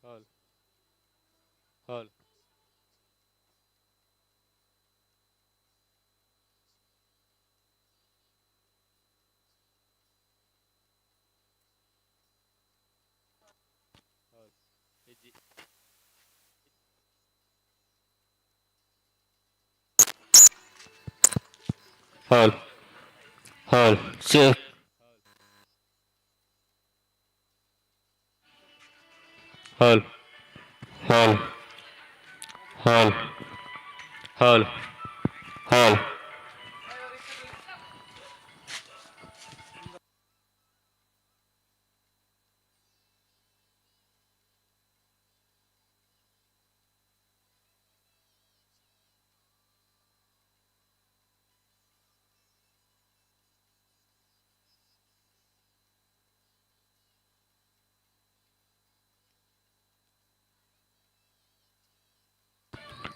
Hall. Hall. Hall. ಇಜ್ಜಿ. Hall. Hall. Check. Hall. Hall. Hall. Hall. Hall.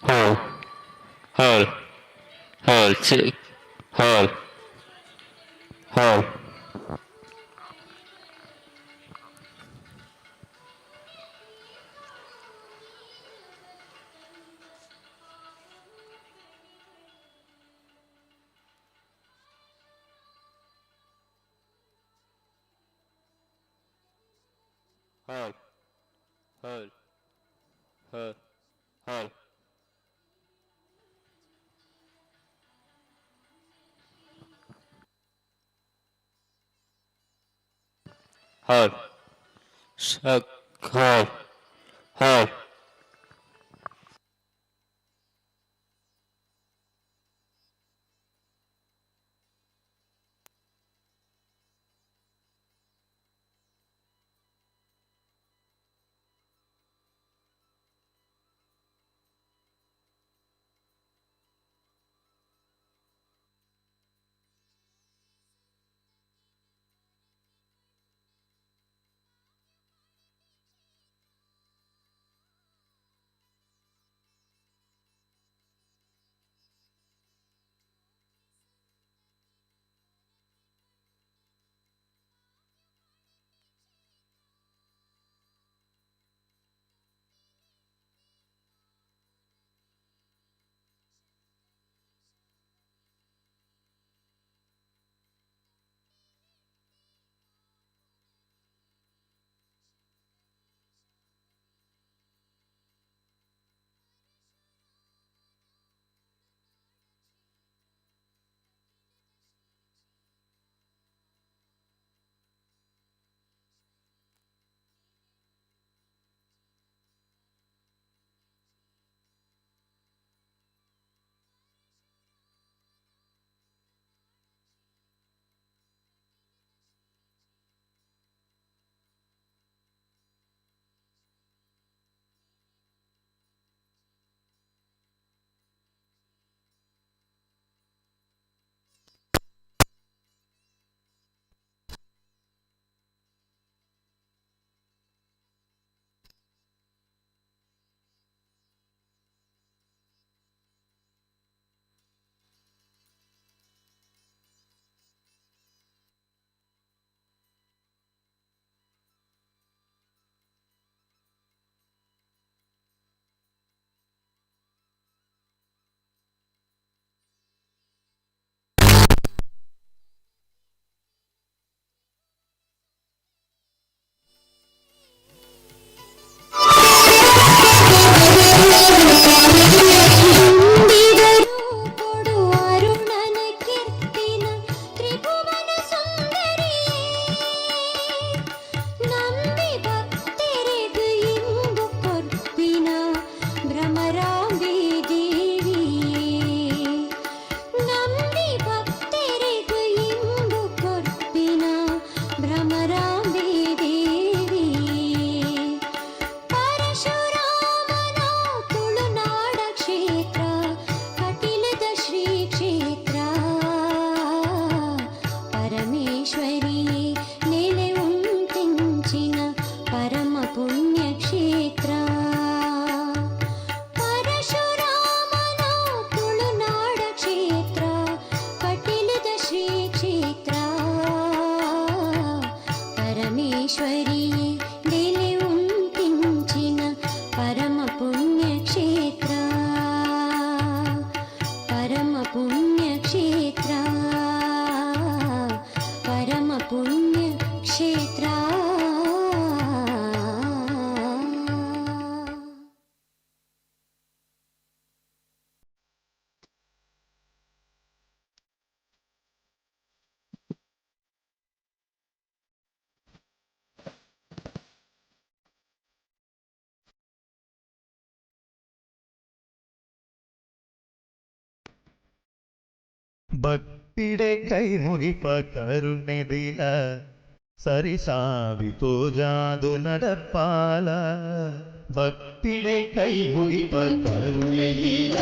Hall. Hall. Hall. Check. Hall. Hall. Hall. Hall. Hall. Hall. Hall. Check. Hall. Hall. ತುಂಬಿದರು ಕೊಡು ಅರುಣನ ಕೀರ್ತಿನ ತ್ರಿಭುವನ ಸುಂದರಿಯೇ, ನಂಬಿ ಭಕ್ತರಿಗು ಇಂಬು ಕೊರ್ಪಿನ ಭ್ರಮರಾಂಬೆ ದೇವಿಯೇ, ನಂಬಿ ಭಕ್ತರಿಗು ಇಂಬು ಕೊರ್ಪಿನ ಭ್ರಮರಾಂಬೆ ದೇವಿಯೇ. ಪರಶುರಾಮನ ತುಳುನಾಡ ಕ್ಷೇತ್ರ ಕಟಿಲದ ಶ್ರೀ ಕ್ಷೇತ್ರ, ಪರಮೇಶ್ವರಿ ನೆಲೆ ಉಂಟಿಂಚಿನ ಪರಮ ಪುಣ್ಯಕ್ಷೇತ್ರ. ಪರಶುರಾಮನ ತುಳುನಾಡ ಕ್ಷೇತ್ರ ಕಟಿಲದ ಶ್ರೀ ಕ್ಷೇತ್ರ, ಪರಮೇಶ್ವರಿ ನೆಲೆ ಉಂಟಿಂಚಿನ ಕ್ಷೇತ್ರ. ಭಕ್ತಿಡೆ ಕೈ ಮುಗಿಪ ಕರುಣೆದಿಲ ಸರಿಸಾವಿ ತೋಜಾದು ನಡಪಾಲ. ಭಕ್ತಿಡೆ ಕೈ ಮುಗಿಪ ಕರುಣೆದಿಲ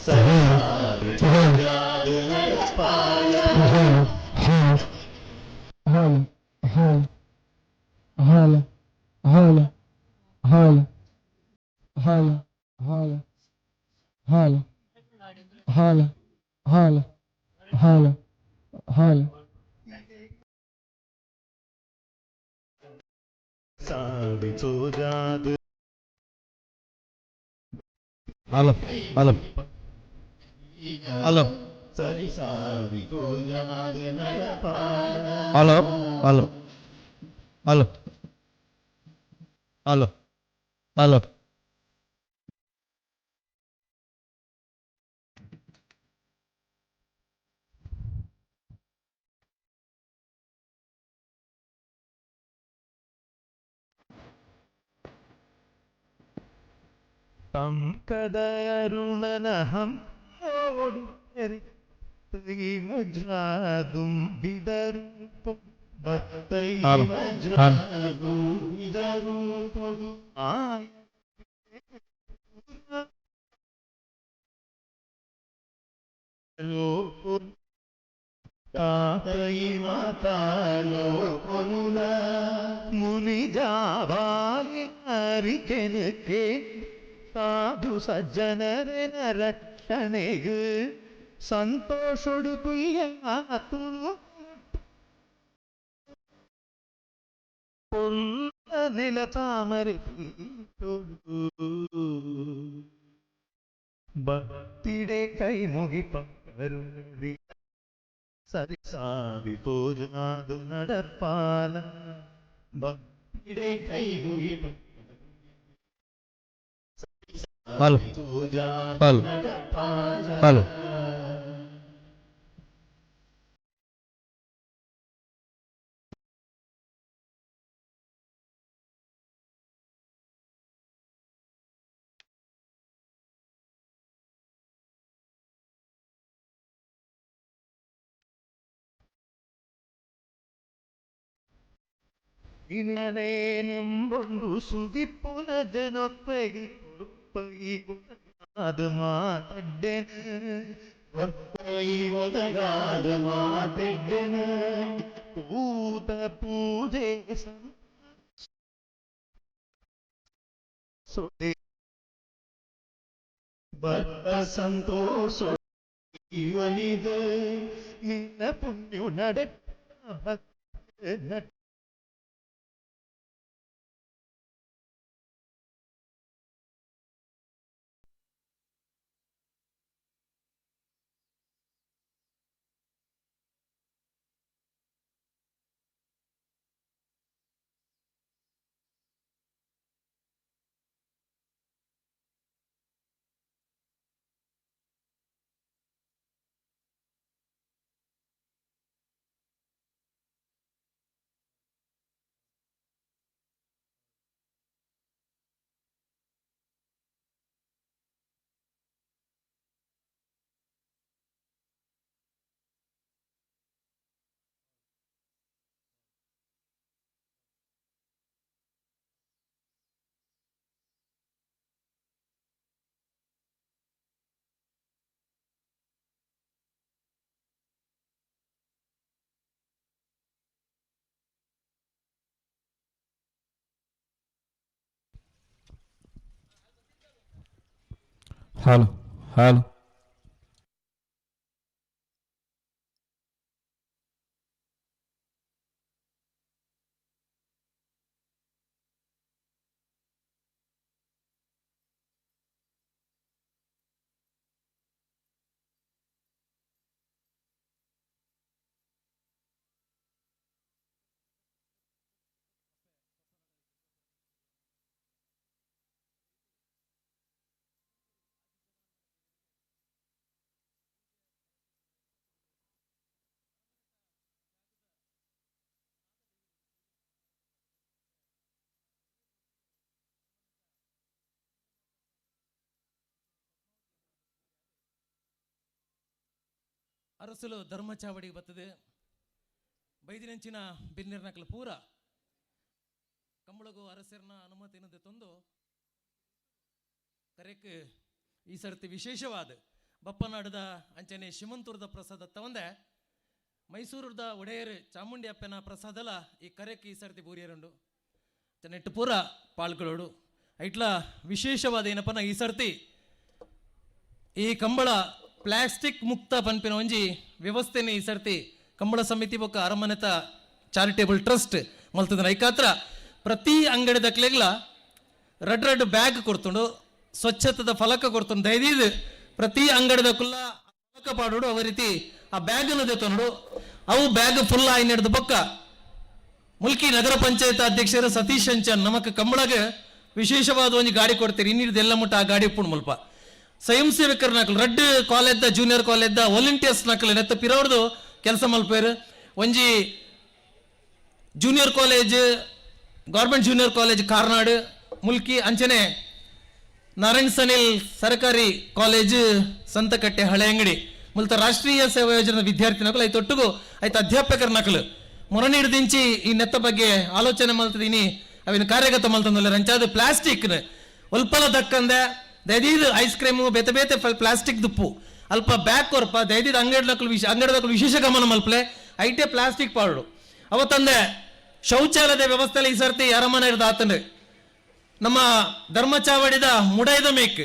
ಸರಿಸಾವಿ ತೋಜಾದು ನಡಪಾಲ. Hello, hello, hello, hello, hello, hello, hello, hello, hello, hello, hello, hello. ಸಾವಿ ತೋಜಾದು. Hello, hello, hello. ಸರಿಸಾವಿ ತೋಜಾದು ನಡಪಾಲ. Hello, hello, hello, hello, hello. ಕಂಕದರುಣನಹಂ ವಜ್ರಾದುಂಬಿದರು ಭಕ್ತೈ. Hello, ವಜ್ರಾದುಂಬಿದರು ಆಯ. ತಾತೈ ಮಾತಾಲೋ ಕೊನುಲ ಮುನಿ ಜಾಬಾಲಿ ಹರಿಕೆನಕ್ಕೆ ಸಾಧು ಸಜ್ಜನರೆನ ರಕ್ಷಣೆಗು ಸಂತೋಷೊಡು ಕುಯ್ಯಾತು ಪೊಲ್ಲ ನೆಲ ತಾಮರೆ ಭಕ್ತಿಡೆ ಕೈ ಮುಗಿಪ ಕರುಣಿ ಸರಿಸಾವಿ ಪೂಜಾದು ನಡಪಾಲ. ಭಕ್ತಿಡೆ ಕೈ ಮುಗಿಪ hello, ಪೂಜಾದು hello, ನಡಪಾಲ. Hello. ಇನರೇನೆಂಬೊಂದು ಸುದಿಪ್ಪುನ ಜನೊಪ್ಪೆಗೆ ಅದು ಮಾತಡ್ಡೆನು ಒದಗಾದ ಮಾತೆಡ್ಡೆನು ಪೂತ ಪೂಜೆ ಸುದಿ ಭಕ್ತ ಸಂತೋಷ ಇವನಿದ ನಿನ್ನ ಪುಣ್ಯು ನಡೆ ಭಕ್ತ. Hello, hello. ಅರಸುಲು ಧರ್ಮಚಾವಡಿಗೆ ಬರ್ತದೆ. ಬೈದಿನಂಚಿನ ಬಿನ್ನಿರ್ನಕಲು ಪೂರ ಕಂಬಳಗು ಅರಸರ್ನ ಅನುಮತಿನದೆ ತಂದು ಕರೆಕ್ ಈ ಸರ್ತಿ ವಿಶೇಷವಾದ ಬಪ್ಪನಾಡದ ಅಂಚನೆ ಶಿಮಂತೂರದ ಪ್ರಸಾದ ತವಂದೆ ಮೈಸೂರದ ಒಡೆಯರ್ ಚಾಮುಂಡಿ ಅಪ್ಪನ ಪ್ರಸಾದಲ ಈ ಕರೆಕ್ ಈ ಸರ್ತಿ ಬೂರಿಯರುಂಡು. ನೆಟ್ಟು ಪೂರ ಪಾಲ್ಗಳೋಡು. ಐಟ್ಲ ವಿಶೇಷವಾದ ಏನಪ್ಪನ ಈ ಸರ್ತಿ ಈ ಕಂಬಳ ಪ್ಲಾಸ್ಟಿಕ್ ಮುಕ್ತ ಪನ್ಪಿನ ಒಂಜಿ ವ್ಯವಸ್ಥೆನೆ ಈ ಸರ್ತಿ ಕಂಬಳ ಸಮಿತಿ ಬೊಕ್ಕ ಅರಮನೆತ ಚಾರಿಟೇಬಲ್ ಟ್ರಸ್ಟ್ ಮಲ್ತದ. ಐಕಾತ್ರ ಪ್ರತಿ ಅಂಗಡಿ ದಕ್ಲೆಗ್ಲ ರಡ್ ರಡ್ ಬ್ಯಾಗ್ ಕೊಡ್ತುಂಡು, ಸ್ವಚ್ಛತದ ಫಲಕ ಕೊಡ್ತುಂಡು. ದಯದೀದ್ ಪ್ರತಿ ಅಂಗಡಿದ ಕುಲ್ಲ ಫಲಕ ಪಾಡೋಡು, ಅವ ರೀತಿ ಆ ಬ್ಯಾಗ್ ದೆತ್ತೊಂಡು. ಅವು ಬ್ಯಾಗ್ ಫುಲ್ ಆಯಿ ನಡೆದ ಬೊಕ್ಕ ಮುಲ್ಕಿ ನಗರ ಪಂಚಾಯತ್ ಅಧ್ಯಕ್ಷರು ಸತೀಶ್ ಅಂಚನ್ ನಮಕ್ ಕಂಬಳಗ ವಿಶೇಷವಾದ ಒಂಜಿ ಗಾಡಿ ಕೊಡ್ತೀರಿ. ಇನ್ನಿಡ್ದು ಮುಟ್ಟ ಆ ಗಾಡಿ ಉಪ್ಪುಂಡು. ಮುಲ್ಪ ಸ್ವಯಂ ಸೇವಕರ ನಕಲು ರಡ್ಡ್ ಕಾಲೇಜ್ದ ಜೂನಿಯರ್ ಕಾಲೇಜ್ದ ವಾಲಂಟಿಯರ್ಸ್ ನಕಲು ನೆತ್ತ ಪಿರವ್ರದು ಕೆಲಸ ಮಲ್ಪೇರು. ಒಂಜಿ Junior college, government junior college Karnad Mulki, ಅಂಚನೆ ನಾರಾಯಣ್ ಸನಿಲ್ ಸರ್ಕಾರಿ ಕಾಲೇಜ್ ಸಂತಕಟ್ಟೆ ಹಳೆ ಅಂಗಡಿ ಮುಲ್ತ ರಾಷ್ಟ್ರೀಯ ಸೇವಾ ಯೋಜನೆ ವಿದ್ಯಾರ್ಥಿ ನಕಲು ಐತೊಟ್ಟುಗು ಐತ ಅಧ್ಯಾಪಕರ ನಕಲು ಮೊರನಿ ಹಿಡ್ದಿಂಚಿ ಈ ನೆತ್ತ ಬಗ್ಗೆ ಆಲೋಚನೆ ಮಲ್ತದೀನಿ, ಅವಿನ ಕಾರ್ಯಗತ ಮಲ್ತಂದಲ್ಲ. ಅಂಚಾದ ಪ್ಲಾಸ್ಟಿಕ್ ಒಲ್ಪಲ ದಕ್ಕಂದೆ ದಯದೀದ್ ಐಸ್ ಕ್ರೀಮು ಬೇತೆ ಬೇತೆ ಪ್ಲಾಸ್ಟಿಕ್ ದುಪ್ಪು ಅಲ್ಪ ಬ್ಯಾಕ್ ಕೊರ್ಪ. ದಯದೀದ್ ಅಂಗಡಿ ನಕಲು ವಿಶ್ ಅಂಗಡಿ ವಿಶೇಷ ಗಮನ ಮಲ್ಪಲೆ, ಐಟೆ ಪ್ಲಾಸ್ಟಿಕ್ ಪಾಡು. ಅವತ್ತಂದೆ ಶೌಚಾಲಯದ ವ್ಯವಸ್ಥೆ ಈ ಸರ್ತಿ ಅರಮನೆ ಹಿಡ್ದು ಆತಂದ್ರೆ ನಮ್ಮ ಧರ್ಮಚಾವಡಿದ ಮುಡೈದ ಮೇಕ್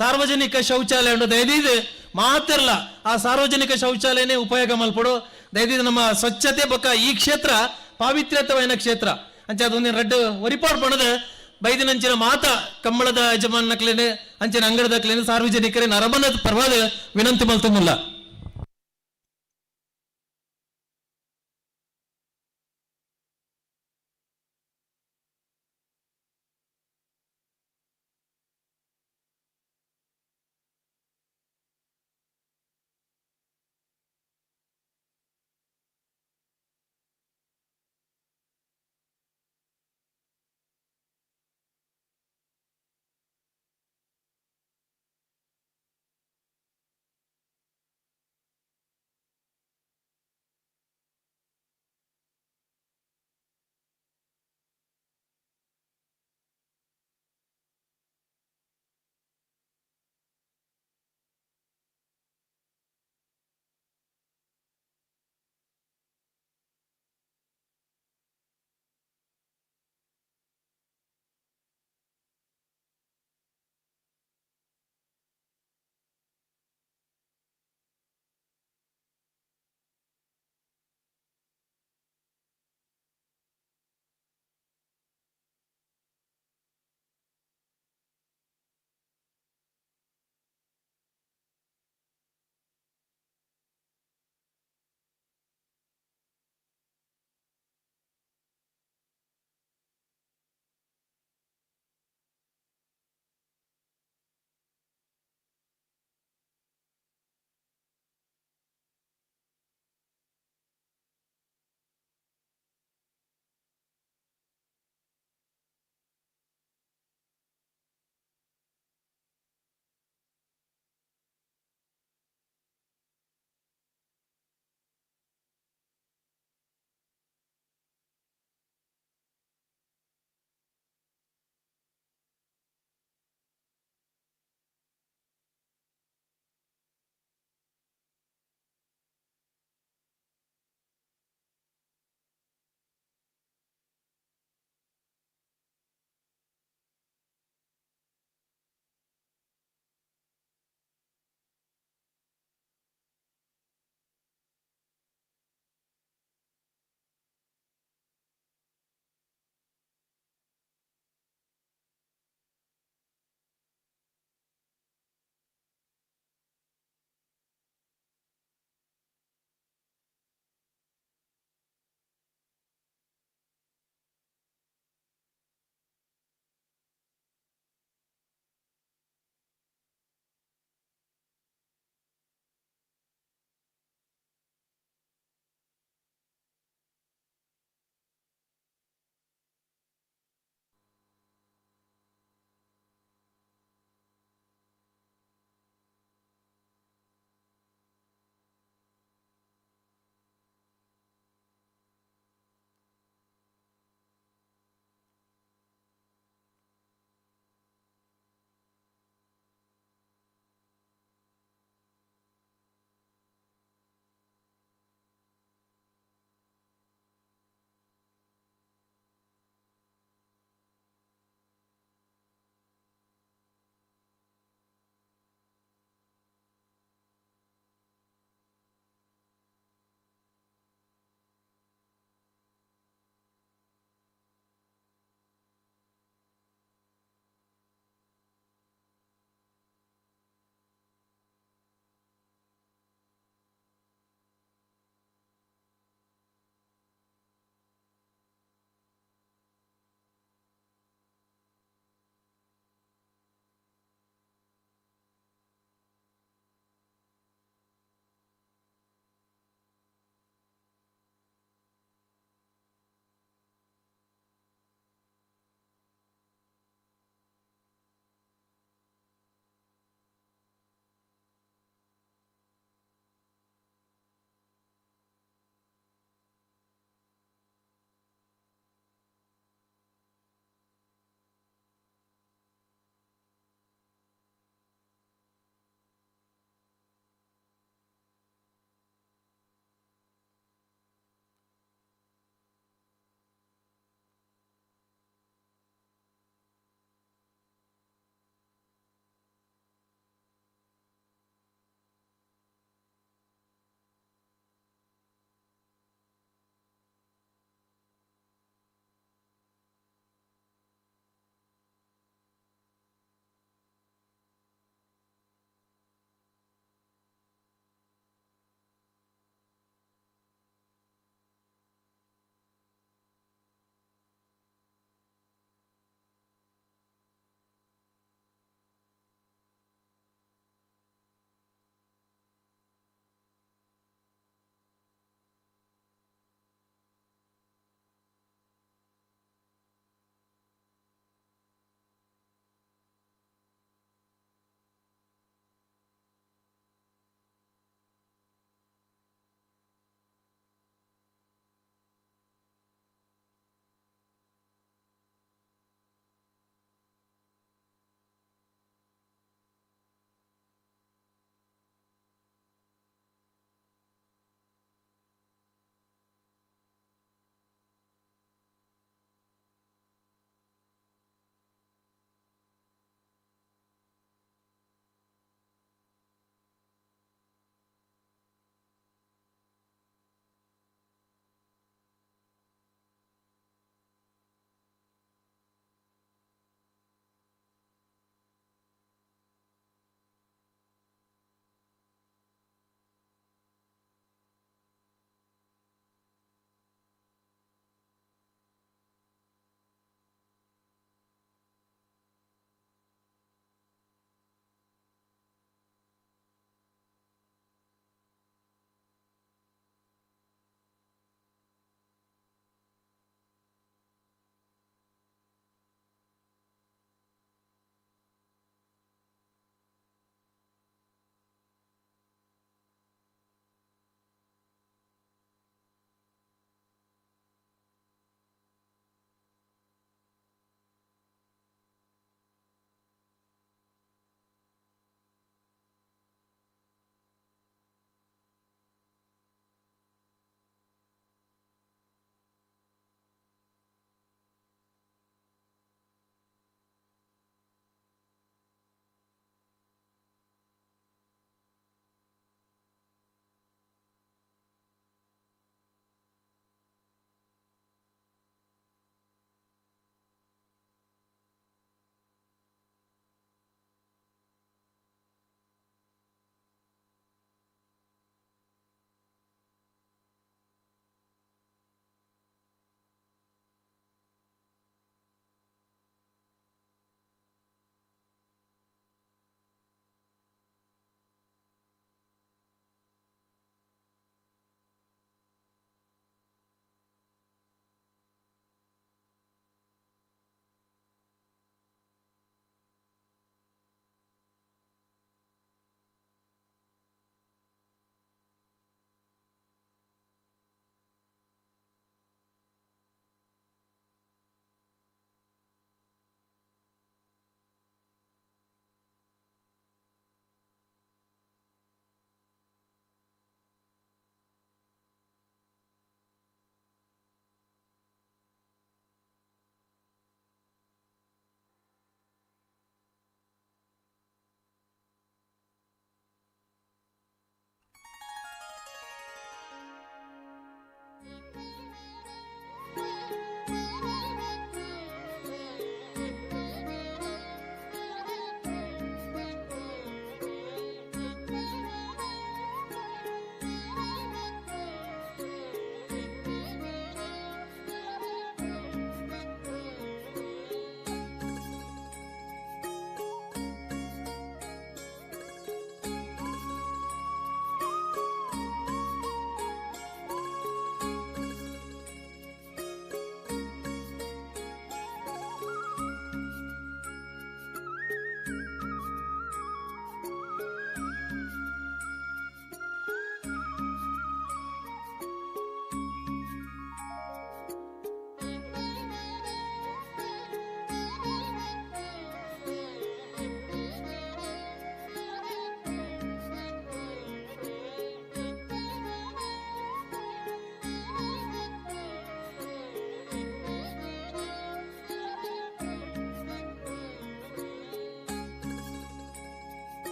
ಸಾರ್ವಜನಿಕ ಶೌಚಾಲಯ ಉಂಟು. ದಯದೀದ್ ಮಾತಿರ್ಲ ಆ ಸಾರ್ವಜನಿಕ ಶೌಚಾಲಯನೇ ಉಪಯೋಗ ಮಲ್ಪಡು. ದಯದೀದ್ ನಮ್ಮ ಸ್ವಚ್ಛತೆ ಬೊಕ್ಕ ಈ ಕ್ಷೇತ್ರ ಪಾವಿತ್ರ್ಯತವಾದ ಕ್ಷೇತ್ರ ಅಂಚೆ ಅದೊಂದಿನ ರಡ್ಡು ಒರಿಪಾಡ್ ಪಣದ ಬೈದಿನಂಚಿನ ಮಾತ ಕಂಬಳದ ಯಜಮಾನಕ್ಲೇನೆ ಅಂಚಿನ ಅಂಗಡದಕ್ಲೇನೆ ಸಾರ್ವಜನಿಕರೇ ನರಬನ ಪರವಾದ ವಿನಂತಿ ಮಲ್ತೊಂದಿಲ್ಲ.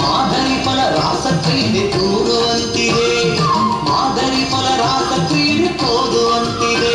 ಮಾದರಿ ಫಲ ರಾಸಕ್ರೀಡೆ ತೂರುವಂತಿದೆ, ಮಾದರಿ ಫಲ ರಾಸಕ್ರೀಡೆ ತೋರುವಂತಿದೆ.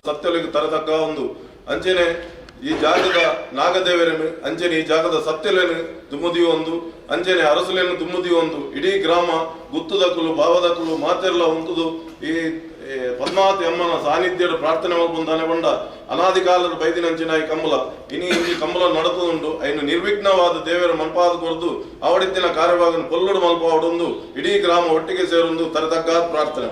ಸತ್ಯಲಿಗೆ ತರತಕ್ಕ ಒಂದು ಅಂಚನೆ ಈ ಜಾಗದ ನಾಗದೇವರನ್ನು, ಅಂಚನೆ ಈ ಜಾಗದ ಸತ್ಯಲೇನು ದುಮ್ಮದಿ ಒಂದು, ಅಂಚನೆ ಅರಸುಲೇನು ದುಮ್ಮದಿ ಒಂದು. ಇಡೀ ಗ್ರಾಮ ಗುತ್ತುದಕ್ಕಲು ಭಾವದಕ್ಕಲು ಮಾತೆಲ್ಲ ಉಂಟುದು ಈ ಪದ್ಮಾವತಿ ಅಮ್ಮನ ಸಾನ್ನಿಧ್ಯದ ಪ್ರಾರ್ಥನೆ ಮಲ್ಪುಂದಾನೆ ಪಂಡ ಅನಾದಿ ಕಾಲದ ಬೈದಿನಂಚಿನ ಈ ಕಂಬಳ ಇನಿ ಇಂಜಿ ಕಂಬಳ ನಡತುಂಡು. ಐನು ನಿರ್ವಿಘ್ನವಾದ ದೇವರ ಮನ್ಪಾದ ಕೊರ್ದು ಅವಡಿತ್ತಿನ ಕಾರ್ಯಭಾಗನ ಪೊಲ್ಲುಡು ಮಲ್ಪಾವಡೊಂದು ಇಡೀ ಗ್ರಾಮ ಒಟ್ಟಿಗೆ ಸೇರೊಂದು ತರತಕ್ಕ ಪ್ರಾರ್ಥನೆ.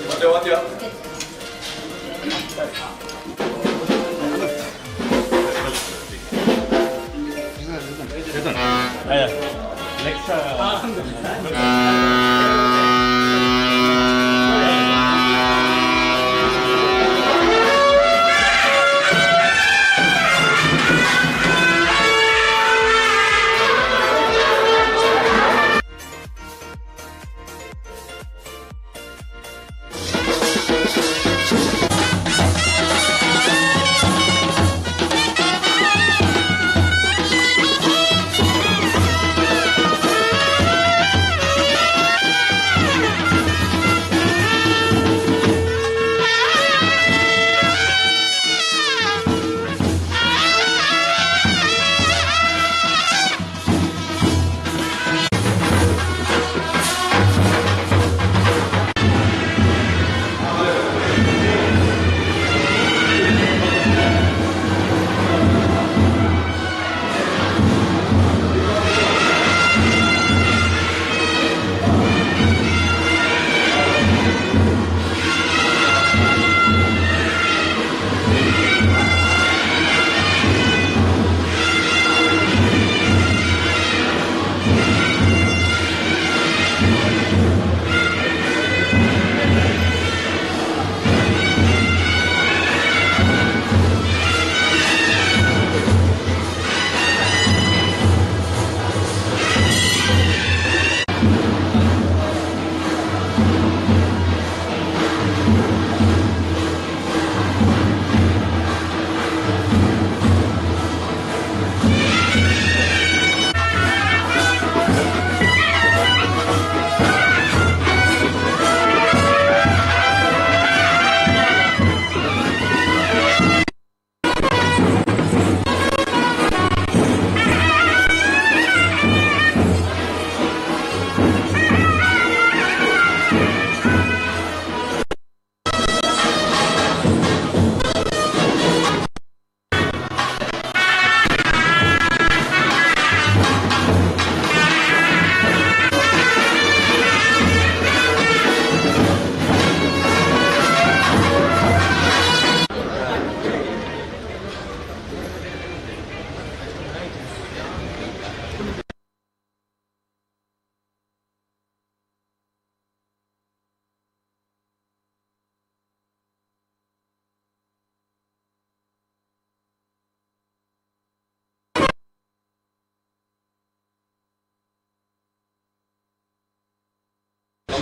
ವಾದ್ಯ ವಾದ್ಯ.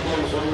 ಿ.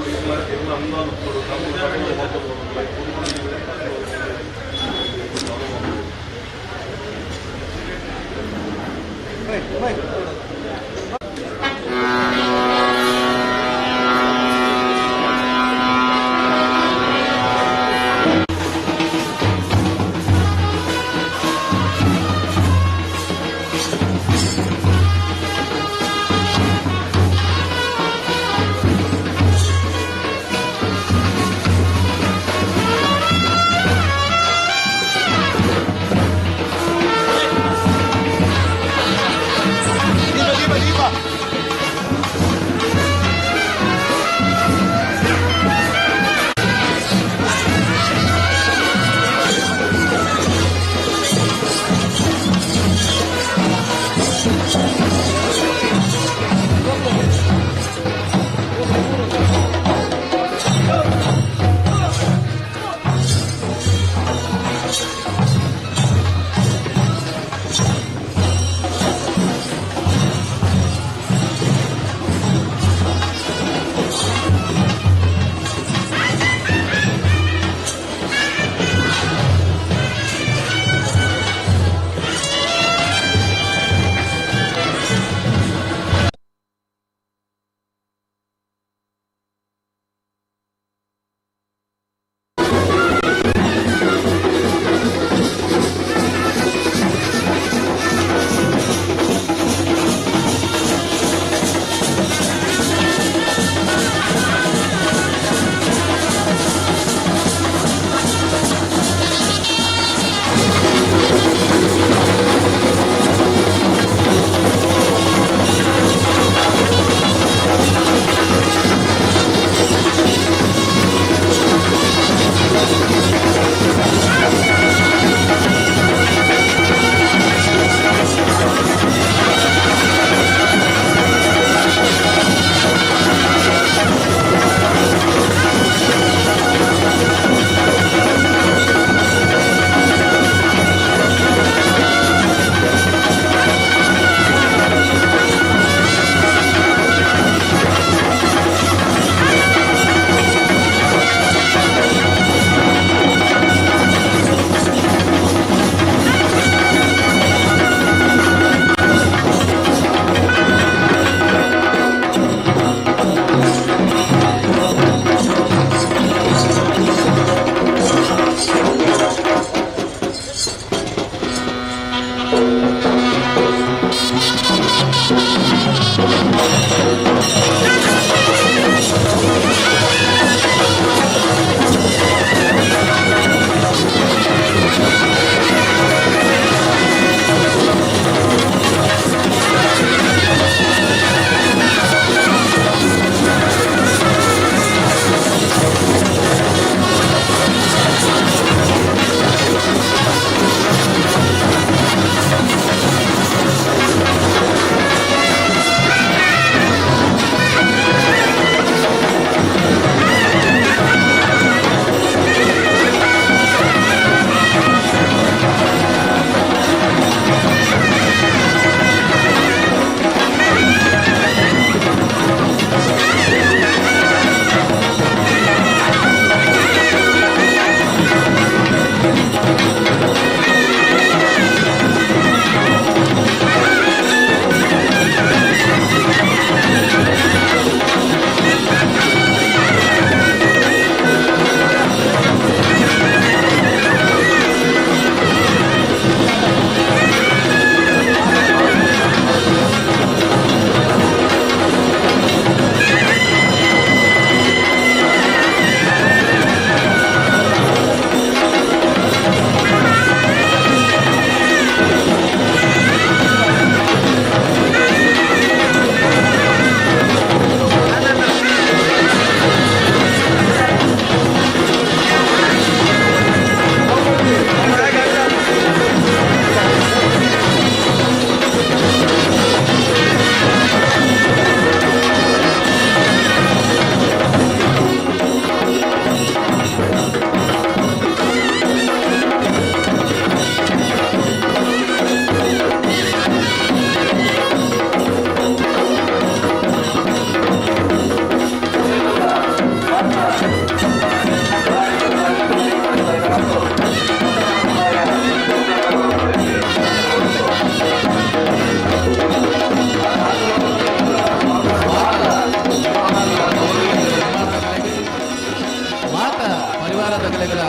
ಪರಿವಾರದಗಲೆಗಳ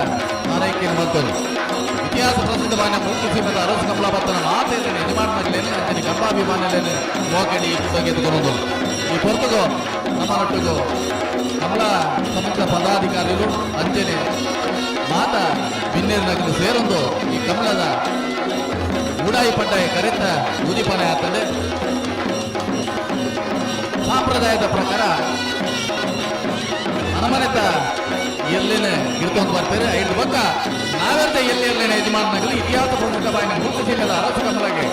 ಆರೈಕೆಯನ್ನು ಮಲ್ತೊಂದು ಇತಿಹಾಸ ಪ್ರಸಿದ್ಧವಾದ ಮೂರ್ತಿ ಸೀಮದ ಅರಸು ಕಮಲಾಬತ್ತನ ಮಾತೆಯನ್ನು ಯಜಮಾನನಾಗಲೇನೆ ಅಂಚನೆ ಕಂಬಾಭಿಮಾನಲೇನೆ ಮೋಕಡಿ ಎದುಕೊಂಡು ಈ ಪೊರ್ತುಗು ನಮ್ಮ ನಟ್ಟುಗು ಕಮಲ ಸಮಿತಿಯ ಪದಾಧಿಕಾರಿಗಳು ಅಂಚನೆ ಮಾತ ಬಿನ್ನೇರಿನಗಲು ಸೇರೊಂದು ಈ ಕಮಲದ ಉಡಾಯಿ ಪಡ್ಡಾಯ ಕರೆತ ಉದಿಪನೆ ಆಗ್ತದೆ. ಸಾಂಪ್ರದಾಯದ ಪ್ರಕಾರ ಅನಮನೆತ ಎಲ್ಲಿನ ಗಿಡ್ಕೊಂಡು ಬರ್ತಾರೆ. ಐದು ಬಕ್ಕ ನಾವೆಂತ ಎಲ್ಲಿ ಎಲ್ಲಿನ ಯಜಮಾನನಾಗಲಿ ಇತಿಹಾಸ ಪ್ರಸಿದ್ಧ ಬಾಯಿನ ಮೂರ್ತಿ ಸೀಮೆದ ಅರಸು ಕಮಲಗೆ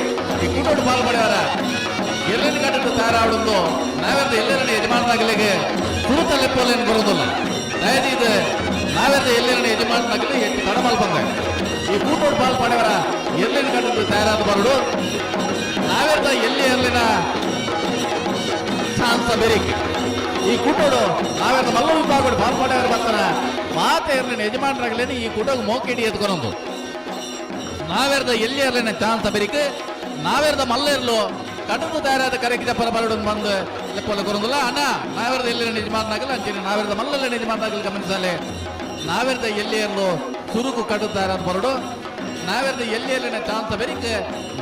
ಈ ಕೂಟೋಡು ಪಾಲ್ ಪಡೆಯವರ ಎಲ್ಲಿನ ಕಟ್ಟದ ತಯಾರಾವಡೊಂದು ನಾವೆಂತ ಎಲ್ಲೆರಡು ಯಜಮಾನನಾಗಲಿಗೆ ಸುರುತ ಲೆಪ್ಪಲೇನು ಬರೋದಿಲ್ಲ. ದಯದೀದ ನಾವೆಂತ ಎಲ್ಲೆರಡು ಯಜಮಾನನಾಗಲಿ ಹೆಚ್ಚು ಕಡಮಲ್ ಬಂದೆ ಈ ಕೂಟೋಡು ಪಾಲ್ ಪಡೆಯವರ ಎಲ್ಲಿನ ಕಟ್ಟದ ತಯಾರಾದ ಬರಡು ನಾವೆಂತ ಎಲ್ಲಿ ಎಲ್ಲಿನ ಚಾನ್ಸ ಬೆರಿಕೆ ಈ ಕೂಟೋಡು ನಾವೆಲ್ಲ ಮಲ್ಲ ವಿಭಾಗಡು ಪಾಲ್ಪಡೆಯವರು ಬರ್ತಾರ ಮಾತೆ ಇರಲಿನ ಯಜಮಾನರಾಗಲೇನೆ ಈ ಕೂಟೋಗ ಮೋಕಿಡಿ ಎತ್ಕೊನೊಂದು ನಾವೆರ್ದ ಎಲ್ಲಿ ಇರಲಿನ ಚಾನ್ಸ ಬೆರಿಕೆ ನಾವೆರ್ದ ಮಲ್ಲ ಇರ್ಲು ಕಟದು ತಯಾರಾದ ಕರೆಕಿದ ಪರ ಬರಡು ಬಂದು ಲೆಪ್ಪಲ್ಲ ಕೊರೊಂದಿಲ್ಲ. ಅಣ್ಣ, ನಾವೆರ್ದ ಎಲ್ಲಿನ ಯಜಮಾನನಾಗಲ್ಲ ಅಂತೀನಿ. ನಾವೆರ್ದ ಮಲ್ಲಲ್ಲ ಯಜಮಾನನಾಗಲಿ ಗಮನಿಸಲೆ. ನಾವೆರ್ದ ಎಲ್ಲಿ ಇರಲು ಸುರುಕು ಕಟು ತಯಾರಾದ ಬರಡು ನಾವೆರ್ದ ಎಲ್ಲಿ ಎಲ್ಲಿನ ಚಾನ್ಸ ಬೆರಿಕೆ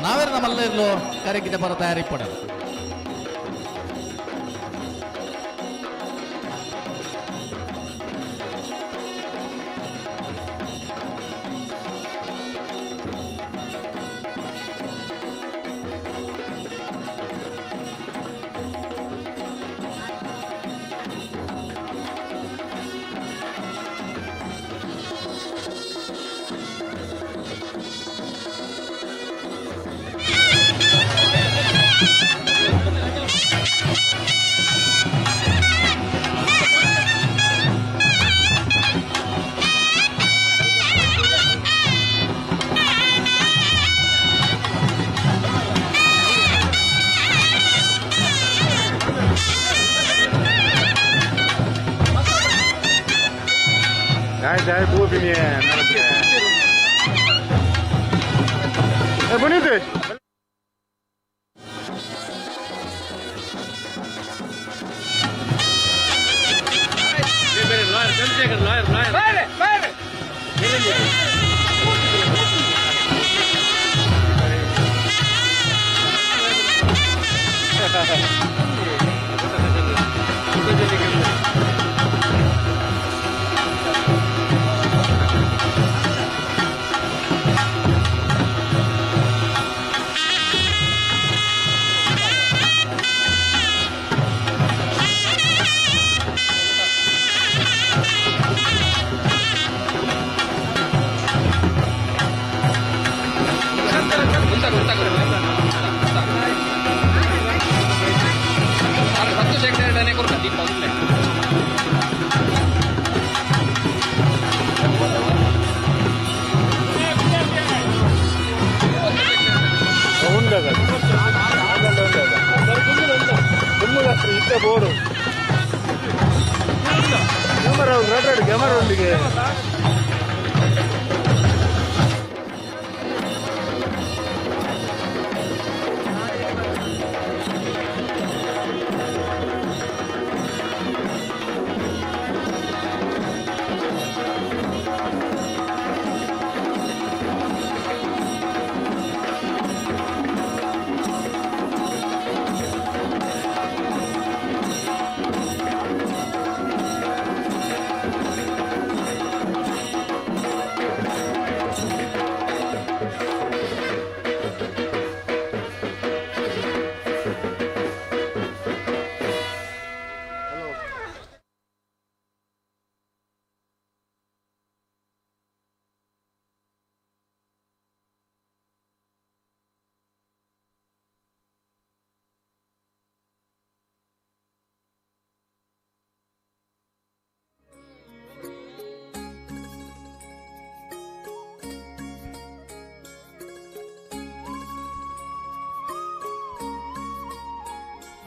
ನಾವೆರ್ದ ಮಲ್ಲ ಇರ್ಲು ಕರೆಕಿದ ಪರ ತಯಾರಿ ಪಡಲು.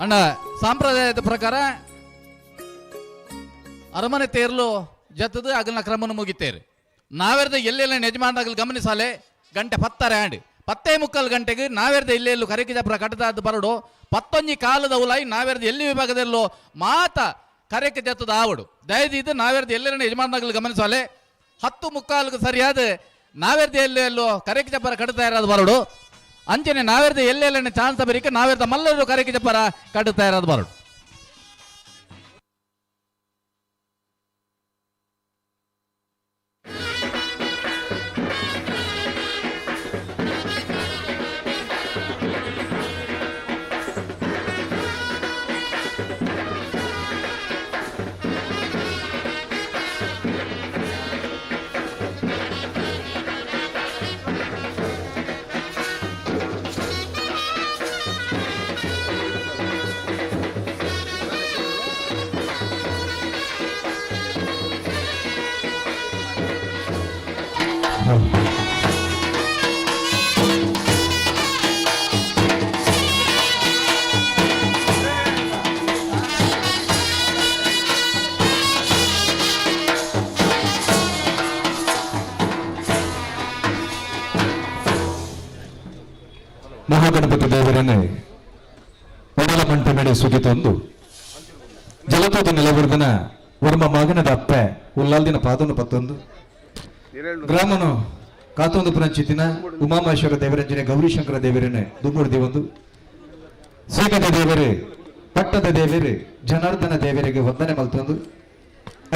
ಅಣ್ಣ, ಸಾಂಪ್ರದಾಯದ ಪ್ರಕಾರ ಅರಮನೆ ತೇರ್ಲು ಜತ್ತದು ಅಗಲ್ನ ಕ್ರಮನ ಮುಗಿತೇರು. ನಾವೆರ್ದ ಎಲ್ಲೆಲ್ಲ ಯಜಮಾನರಾಗಲು ಗಮನಿಸಾಲೆ. ಗಂಟೆ ಪತ್ತಾರೆ ಆಂಡ್ 10:45 ಗಂಟೆಗೆ ನಾವೆರ್ದ ಎಲ್ಲೆಲ್ಲೂ ಕರೆಕಿಜಪುರ ಕಟ್ಟದಾದ ಬರಡು. ಪತ್ತೊಂಜಿ ಕಾಲದ ಉಲಾಯಿ ನಾವೆರ್ದ ಎಲ್ಲಿ ವಿಭಾಗದಲ್ಲೋ ಮಾತ ಕರೆಕ್ಕೆ ಜತ್ತದ ಆವಡು. ದಯದೀದು ನಾವೆರ್ದ ಎಲ್ಲೆಲ್ಲ ಯಜಮಾನರಾಗಲು ಗಮನಿಸಾಲೆ. 10:45ಕ್ಕೆ ಸರಿಯಾದ ನಾವೆರ್ದ ಎಲ್ಲೋ ಎಲ್ಲೋ ಕರೆಕ್ ಜಪ್ಪರ ಕಟ್ತಾ ಇರೋದು ಬರೋಡು. ಅಂಚನೆ ನಾವೆರ್ದ ಎಲ್ಲೆಲ್ಲ ಚಾನ್ಸ್ ಬರೀಕ ನಾವೆರ್ದ ಮಲ್ಲರು ಕರೆಕ್ ಜಪ್ಪರ ಕಟ್ತಾ ಇರೋದು ಬರೋಡು. ಮಹಾಗಣಪತಿ ದೇವರನ್ನೇ ಒಡಲ ಮಂಟೆ ಮೇಲೆ ಸುಗಿತೊಂದು ಜಲತೋದ ನೆಲವರ್ಧನ ವರ್ಮ ಮಗನದ ಅಪ್ಪೆ ಉಲ್ಲಾಲ್ದಿನ ಪಾದನು ಪತ್ತೊಂದು ಗ್ರಾಮನು ಕಾತೊಂದು ಪುರಂಚಿತಿನ ಉಮಾಮಹೇಶ್ವರ ದೇವರಂಜನೆ ಗೌರಿಶಂಕರ ದೇವರನ್ನೇ ದುಮ್ಮುಡು ದೇವೊಂದು ಸೀಮದ ದೇವರು ಪಟ್ಟದ ದೇವರು ಜನಾರ್ದನ ದೇವರಿಗೆ ವಂದನೆ ಮಲ್ತೊಂದು